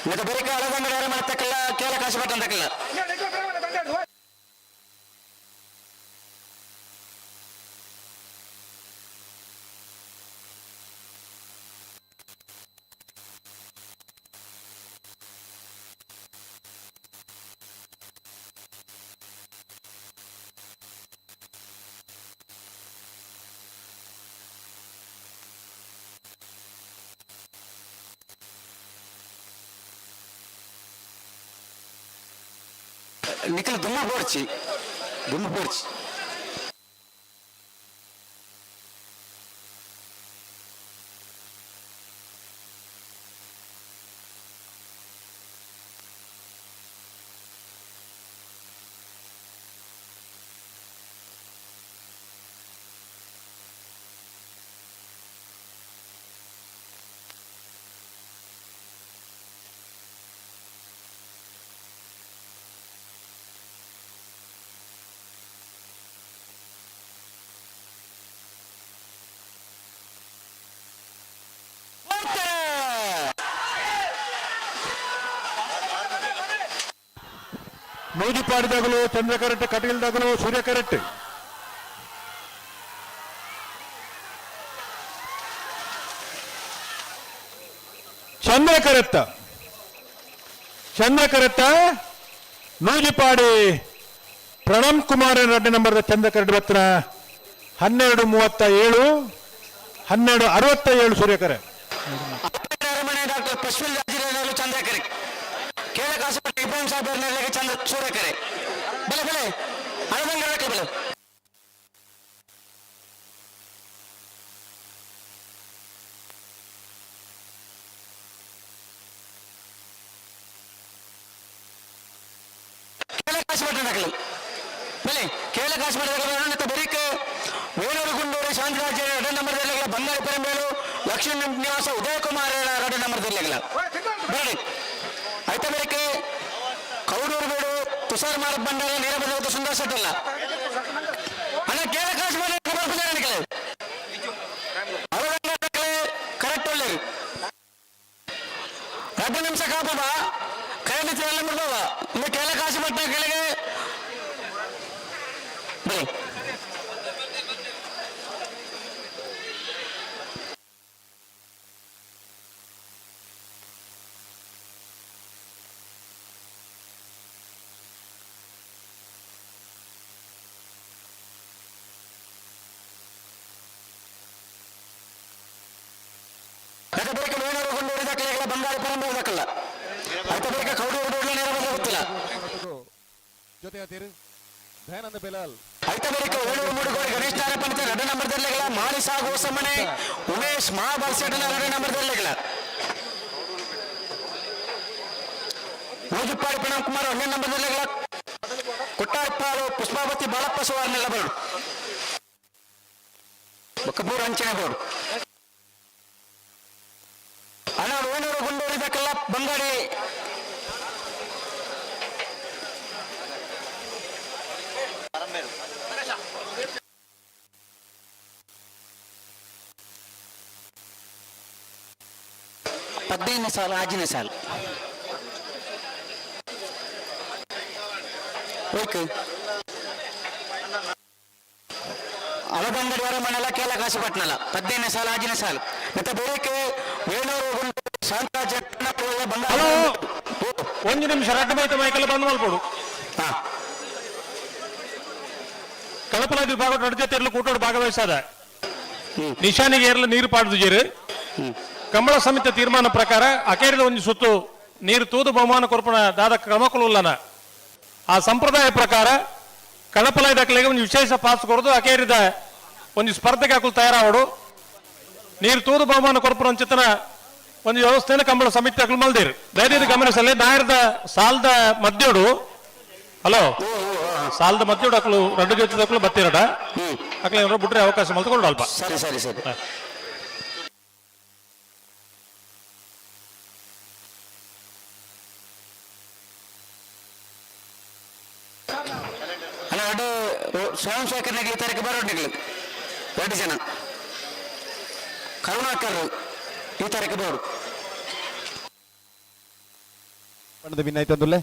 ಮತ್ತೆ ಬರೀಕ ಅಳದಂಗಡಿ ಯಾರು ಮಾಡ್ತಕ್ಕಲ್ಲ ಕೇಳ ಕಾಸು ಬಟ್ಟಂತಕ್ಕಲ್ಲ. ನಿಖಿಲ್ ದುಮ್ಮ ಬೋರ್ಚಿ ದುಮ್ಮ ಬೋರ್ಚಿ. ನೂಜಿಪಾಡಿದಾಗಲು ಚಂದ್ರ ಕರೆಕ್ಟ್, ಕಟೀಲ್ದಾಗಲು ಸೂರ್ಯ ಕರೆಕ್ಟ್. ಚಂದ್ರ ಕರೆತ್ತ ಚಂದ್ರ ಕರೆತ್ತ ನೂಜಿಪಾಡಿ ಪ್ರಣಮ್ ಕುಮಾರ್ ಎರಡನೇ ನಂಬರ್ದ ಚಂದ್ರ ಕರೆಕ್ಟ್ ಬತ್ತಿನ 12:37 12:67 ಸೂರ್ಯಕರೆ. ಅರಮನೆ ಡಾಕ್ಟರ್ ಪಶ್ವಿಲ್ ಚಂದ್ರಕರೆ ಕೇಳ ಕಾಸುಪಟ್ಟೆ ಇಬ್ರಾಹಿಂ ಸಾಹೇಬ್ ಚಂದ್ರ ಸೂರ್ಯಕರೆ ಬೆಲೆ ಬೆಲೆ ಅಳದಂಗಡಕ್ಕೆ ಬೆಲೆ. ಕೇಳ ಕಾಸುಪಟ್ಟೆ ದಾಖಲೆ ಬೆಲೆ ಕೇಳ ಕಾಸುಪಟ್ಟೆ ದಾಖಲೆ ಬರೀಕ್ ವೇಣೂರು ಗುಂಡೂರು ಶಾಂತಿರಾಜ ಎರಡು ನಂಬರ್ ಬಂಗಾರ ಪೆರಂಬೇಲು ಲಕ್ಷ್ಮೀ ನಿವಾಸ ಉದಯ ಕುಮಾರ್ ಎರಡು ನಂಬರ್ ಬೇಡಿ ಆಯ್ತಾ ಬೇಕೆ ಕೌಡೂರು ಬೇಡು ತುಷಾರ್ ಮಾರ ಬಂಡಾರ ನೀರಬಂದ ಸುಂದರ ಶೆಟ್ಟಲ್ಲ ಅಣ್ಣ ಕೇಳ ಕಾಸು ಮಾಡಿ ಕರೆಕ್ಟ್ ಒಳ್ಳೆ 2 ನಿಮಿಷ ಕಾಪದ ಕರೆಂಟ್ ಎಲ್ಲ ಬಿಡ್ಬೋದ ಇನ್ನು ಕೇಳ ಕಾಸು ಪಟ್ಟ ಕೆಳಗೆ ಬನ್ನಿ. ಬೇಕ ವೇಣೂರು ಗುಂಡೂರು ದಾಖಲೆಗಳ ಬಂಗಾರ ಪರಂಪರೆ ದಾಖಲ ಆಯ್ತಾ ಬೇಕ ಕೌಡೂರು ಬೋಡ್ಲ ನೇರ ಗೊತ್ತಿಲ್ಲ. ಜೊತೆ ಆತೀರು ದಯಾನಂದ ಬೆಲಾಲ್. ಆಯ್ತಾ ಬೇಕ ವೇಣೂರು ಮೂಡುಗೋಡಿ ಗಣೇಶ್ ನಾರಪ್ಪನ ಎರಡು ನಂಬರ್ ದರ್ಲೆಗಳ ಮಾಣಿಸ ಗೋಸಮನೆ ಉಮೇಶ್ ಮಹಾಬಲ್ಸೆಟ್ನ ಎರಡು ನಂಬರ್ ದರ್ಲೆಗಳ ನೂಜುಪ್ಪಾಡಿ ಪ್ರಣಮ್ ಕುಮಾರ್ ಒಂದೇ ನಂಬರ್ ದರ್ಲೆಗಳ ಕೊಟ್ಟಾರಪ್ಪಾಲು ಪುಷ್ಪಾವತಿ ಬಾಳಪ್ಪ ಸುವಾರ್ನೆಲ್ಲ ಬರೋಡು ಬೊಕ್ಕ ಪೂರ ಅಂಚನೆ ಬೋರ್ಡು ಅಣ್ಣ ವೇಣೂರು ಗುಂಡೂರಿದಕ್ಕೆಲ್ಲ ಬಂಗಾಡಿ. 15ನೇ ಸಾಲು ಆಜಿನೇ ಸಾಲು. ಓಕೆ. ಅಳದಂಗಡಿ ಅರಮನೆಲ ಕೇಲ ಕಾಸುಪಟ್ನಲ 15ನೇ ಸಾಲು ಆಜಿನೇ ಸಾಲು. ಮತ್ತೆ ಬೇರೆ ವೇಣೂರು ಹಲೋ ಒಂದು ನಿಮಿಷ ರಡ್ಡು ಮೈತ ಮೈಕೆಲ್ಲ ಬಂದ್ ಮಲ್ಪಡು. ಕಳಪಲ ವಿಭಾಗ ನಡು ಜೊತೆ ಇರಲು ಕೂಟೋಡು ಭಾಗವಹಿಸಾದ ನಿಶಾನಿಗೆ ಏರ್ಲು ನೀರು ಪಾಡ್ದು ಕಂಬಳ ಸಮಿತಿ ತೀರ್ಮಾನ ಪ್ರಕಾರ ಅಕೇರಿದ ಒಂದು ಸುತ್ತು ನೀರು ತೂದು ಬಹುಮಾನ ಕೊರ್ಪಣ ದಾದ ಕ್ರಮಕುಲನ ಆ ಸಂಪ್ರದಾಯ ಪ್ರಕಾರ ಕಳಪಲ ದಾಖಲೆಗೆ ಒಂದು ವಿಶೇಷ ಪಾಸ್ ಕೊರದು ಅಕೇರಿದ ಒಂದು ಸ್ಪರ್ಧೆಗೆ ಹಾಕಲು ತಯಾರಾವಡು. ನೀರು ತೂದು ಬಹುಮಾನ ಕೊರ್ಪಣ ಚಿತ್ತನ ಒಂದು ವ್ಯವಸ್ಥೆಯನ್ನು ಕಂಬಳ ಸಮಿತಿ ಹಾಕಲು ಮಲ್ದಿರು. ದಯವಿಟ್ಟು ಗಮನಿಸಲಿ ನಾಯರದ ಸಾಲದ ಮಧ್ಯೋಡು ಹಲೋ ಸಾಲದ ಮಧ್ಯೋಡು ಅಕ್ಲು ರಡ್ಡು ಜೊತೆ ಅಕ್ಲು ಬತ್ತಿರಡ ಅಕ್ಲೆ ಏನಾರು ಬಿಟ್ರೆ ಅವಕಾಶ ಮಲ್ತಕೊಂಡು ಅಲ್ಪ. ಸರಿ ಸರಿ ಸರಿ. ಅಲ್ಲ ಅದು ಸೋಮಶೇಖರ್ನಾಗ ಈ ತಾರೀಕು ಬರೋಡು ಎರಡು ಜನ ಕರುಣಾಕರ್ ಈ ತಾರೀಕು ಬರೋಡು. ಬಣ್ಣದ ವಿನಾಯ್ತಂದುಲ್ಲೆ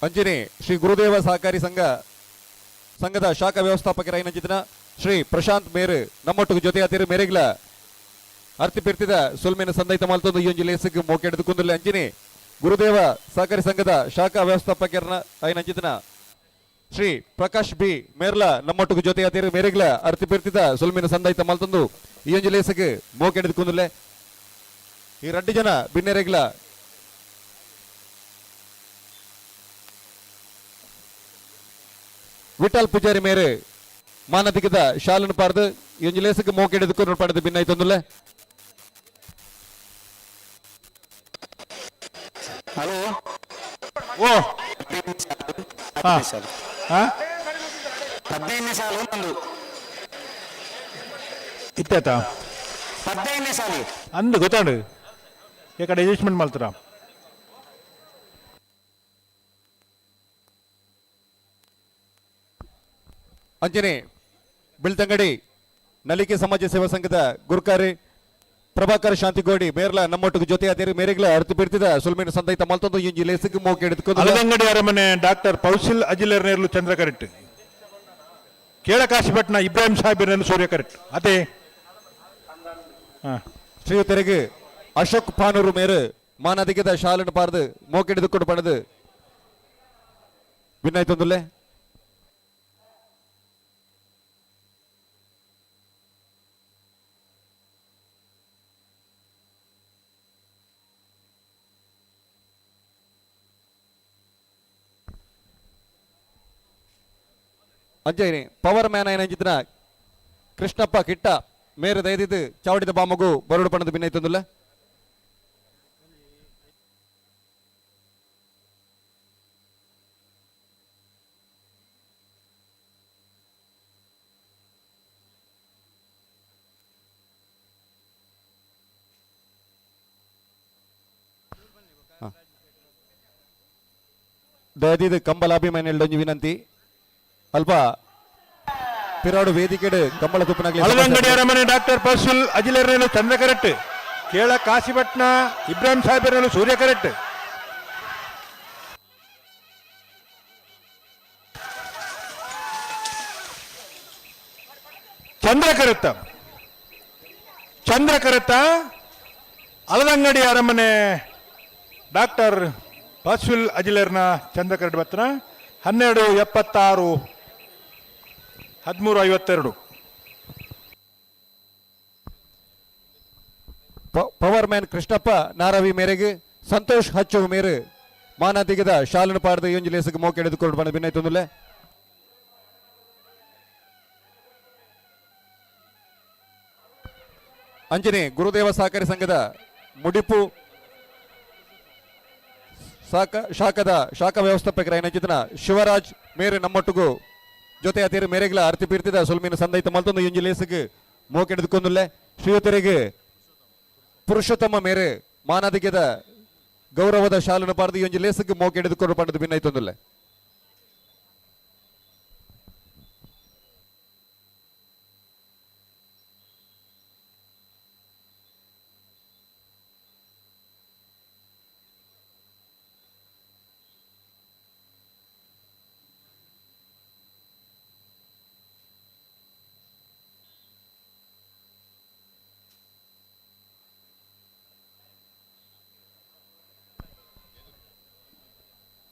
ಅಂಜನೆ ಶ್ರೀ ಗುರುದೇವ ಸಹಕಾರಿ ಸಂಘದ ಶಾಖಾ ವ್ಯವಸ್ಥಾಪಕರಾಯಿನ ಶ್ರೀ ಪ್ರಶಾಂತ್ ಮೇರು ನಮ್ಮೊಟ್ಟಿಗೆ ಜೊತೆ ಆತಿರು ಮೇರೆಗ್ಲ ಅರ್ತಿ ಪಿರ್ತಿದ ಸುಲ್ಮೇನ ಸಂದೈತ ಮಾಲ್ತೊಂದು ಈ ಒಂಜಿ ಲೇಸಿಗೆ ಮೋಕೆಡ್ದು ಕುಂದುಲ್ಲೆ ಅಂಜಿನಿ ಗುರುದೇವ ಸಹಕಾರಿ ಸಂಘದ ಶಾಖಾ ವ್ಯವಸ್ಥಾಪಕರನ್ನ ಐನಂಚಿತನ ಶ್ರೀ ಪ್ರಕಾಶ್ ಬಿ ಮೇರ್ಲ ನಮ್ಮೊಟ್ಟಿಗೆ ಜೊತೆ ಆತಿರು ಮೇರೆಗ್ಲ ಅರ್ತಿ ಪಿರ್ತಿದ ಸುಲ್ಮೇನ ಸಂದೈತ ಮಾಲ್ತೊಂದು ಈ ಒಂಜಿ ಲೇಸಿಗೆ ಮೋಕೆಡ್ದು ಕುಂದುಲ್ಲೆ ಈ ರಡ್ಡು ಜನ ಬಿನ್ನೆರೆಗ್ಲ ವಿಠಲ್ ಪೂಜಾರಿ ಮೇರೆ ಮಾನದಿಗದ ಶಾಲನ್ನು ಪಾರ್ದು ಈ ಒಂಜಿ ಲೇಸಿಗೆ ಮೋಕೆಡ್ದು ಕುಂದು ಪಡೆದು ಭಿನ್ನಾಯ್ತೊಂದುಲ್ಲೆ. ಹಲೋ ಓ 15ನೇ ಸಾಲು ಒಂದು ಇತ್ತಾತ 15ನೇ ಸಾಲಿ ಅಂದು ಗೊತ್ತಾಂಡು ಈ ಕಡೆ ಅಡ್ಜಸ್ಟ್ಮೆಂಟ್ ಮಾಡ್ತಾರ. ಅಂಜನೆ ಬೆಳ್ತಂಗಡಿ ನಲಿಕೆ ಸಮಾಜ ಸೇವಾ ಸಂಘದ ಗುರುಕಾರಿ ಪ್ರಭಾಕರ್ ಶಾಂತಿಗೋಡಿ ಮೇರ್ಲ ನಮ್ಮೊಟ್ಟಿಗೆ ಜೊತೆ ಆದಿರು ಮೇರೆಗ್ಲ ಅರ್ಥ ಬಿಡ್ತಿದ ಸುಲ್ಮೇನ ಸಂದೈತ ಮಲ್ತೊಂದು ಇಂಜಿ ಲೇಸಿಗೆ ಮೋಕೆ ಹಿಡಿದುಕೊಂಡು ಅಲದಂಗಡಿ ಅರಮನೆ ಡಾಕ್ಟರ್ ಪೌಸಿಲ್ ಅಜಿಲರ್ ನೇರ್ಲು ಚಂದ್ರ ಕರೆಕ್ಟ್ ಕೇಳಕಾಶಿಪಟ್ನ ಇಬ್ರಾಹಿಂ ಸಾಹೇಬ್ ಸೂರ್ಯ ಕರೆಕ್ಟ್ ಅದೇ ಶ್ರೀಯುತರಿಗೆ ಅಶೋಕ್ ಪಾನೂರು ಮೇರು ಮಾನದಿಗದ ಶಾಲನ್ನು ಪಾರ್ದು ಮೋಕೆ ಹಿಡಿದುಕೊಂಡು ಪಡೆದು ಭಿನ್ನಾಯ್ತೊಂದುಲ್ಲೆ. ಅಂಜಯ್ ಪವರ್ ಮ್ಯಾನ್ ಐನಂಚಿತನ ಕೃಷ್ಣಪ್ಪ ಕಿಟ್ಟ ಮೇರೆ ದಯದಿದ್ದು ಚಾವಡಿದ ಬಾಮಗು ಬರಡು ಪಣದ ಭಿನ್ನಾಯ್ತೊಂದುಲ್ಲ. ದಯದಿದ್ದು ಕಂಬಲಾಭಿಮಾನಿಗಳ ವಿನಂತಿ ಅಲ್ಪ ಪಿರಾಡು ವೇದಿಕೆಡು ಕಂಬಳ ತುಪ್ಪನಾಗ್ಲಿ ಅಲದಂಗಡಿ ಅರಮನೆ ಡಾಕ್ಟರ್ ಪರ್ಸುಲ್ ಅಜಿಲರ್ನೇಲು ಚಂದ್ರ ಕರೆಕ್ಟ್ ಕೇಳ ಕಾಶಿಪಟ್ನ ಇಬ್ರಾಹಿಂ ಸಾಹೇಬರ್ನೇಲು ಸೂರ್ಯ ಕರೆಕ್ಟ್ ಚಂದ್ರ ಕರೆತ್ತ ಚಂದ್ರ ಕರೆತ್ತ ಅಲದಂಗಡಿ ಅರಮನೆ ಡಾಕ್ಟರ್ ಪರ್ಸುಲ್ ಅಜಿಲರ್ನ ಚಂದ್ರ correct ಬತ್ತನ 12:76 13:52. Power man Krishnappa Naravi ಮೇರೆಗೆ ಸಂತೋಷ್ ಹಚ್ಚು ಮೇರು ಮಾನದಿಗದ ಶಾಲನ್ನು ಪಾಡದ ಈ ಒಂಜಿ ಲೇಸಿಗೆ ಮೋಕೆ ಹಿಡಿದುಕೊಂಡು ಬಂದ ಭಿನ್ನಾಯ್ತೊಂದುಲ್ಲೆ. ಅಂಚನೆ ಗುರುದೇವ ಸಹಕಾರಿ ಸಂಘದ ಮುಡಿಪು ಶಾಖದ ಶಾಖಾ ವ್ಯವಸ್ಥಾಪಕರಾಯಿನ ಶಿವರಾಜ್ ಮೇರೆ ನಮ್ಮೊಟ್ಟಿಗೂ ಜೊತೆ ಅತೇರು ಮೇರೆಗ್ಲ ಅರ್ತಿ ಪೀರ್ತಿದ ಸೊಲ್ಮಿನ ಸಂದೈತ ಮಲ್ತೊಂದು ಇಂಜಿ ಲೇಸುಗ್ ಮೋಕೆಡ್ದುಕೊಂದುಲ್ಲೆ. ಶ್ರೀಯುತರಿಗೆ ಪುರುಷೋತ್ತಮ ಮೇರೆ ಮಾನಾದಿಗೆದ ಗೌರವದ ಶಾಲನ್ನು ಪಾಡ್ದು ಈ ಒಂಜಿ ಲೇಸುಗ್ ಮೋಕೆಡ್ದುಕೊಂಡು ಪಂಡದು ಭಿನ್ನೈತೊಂದುಲ್ಲೆ.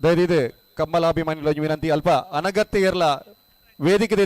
ದಯವಿದು ಕಮ್ಮಲಾಭಿಮಾನಿಗಳ ವಿನಂತಿ, ಅಲ್ಪ ಅನಗತ್ಯ ಇರಲ ವೇದಿಕೆ.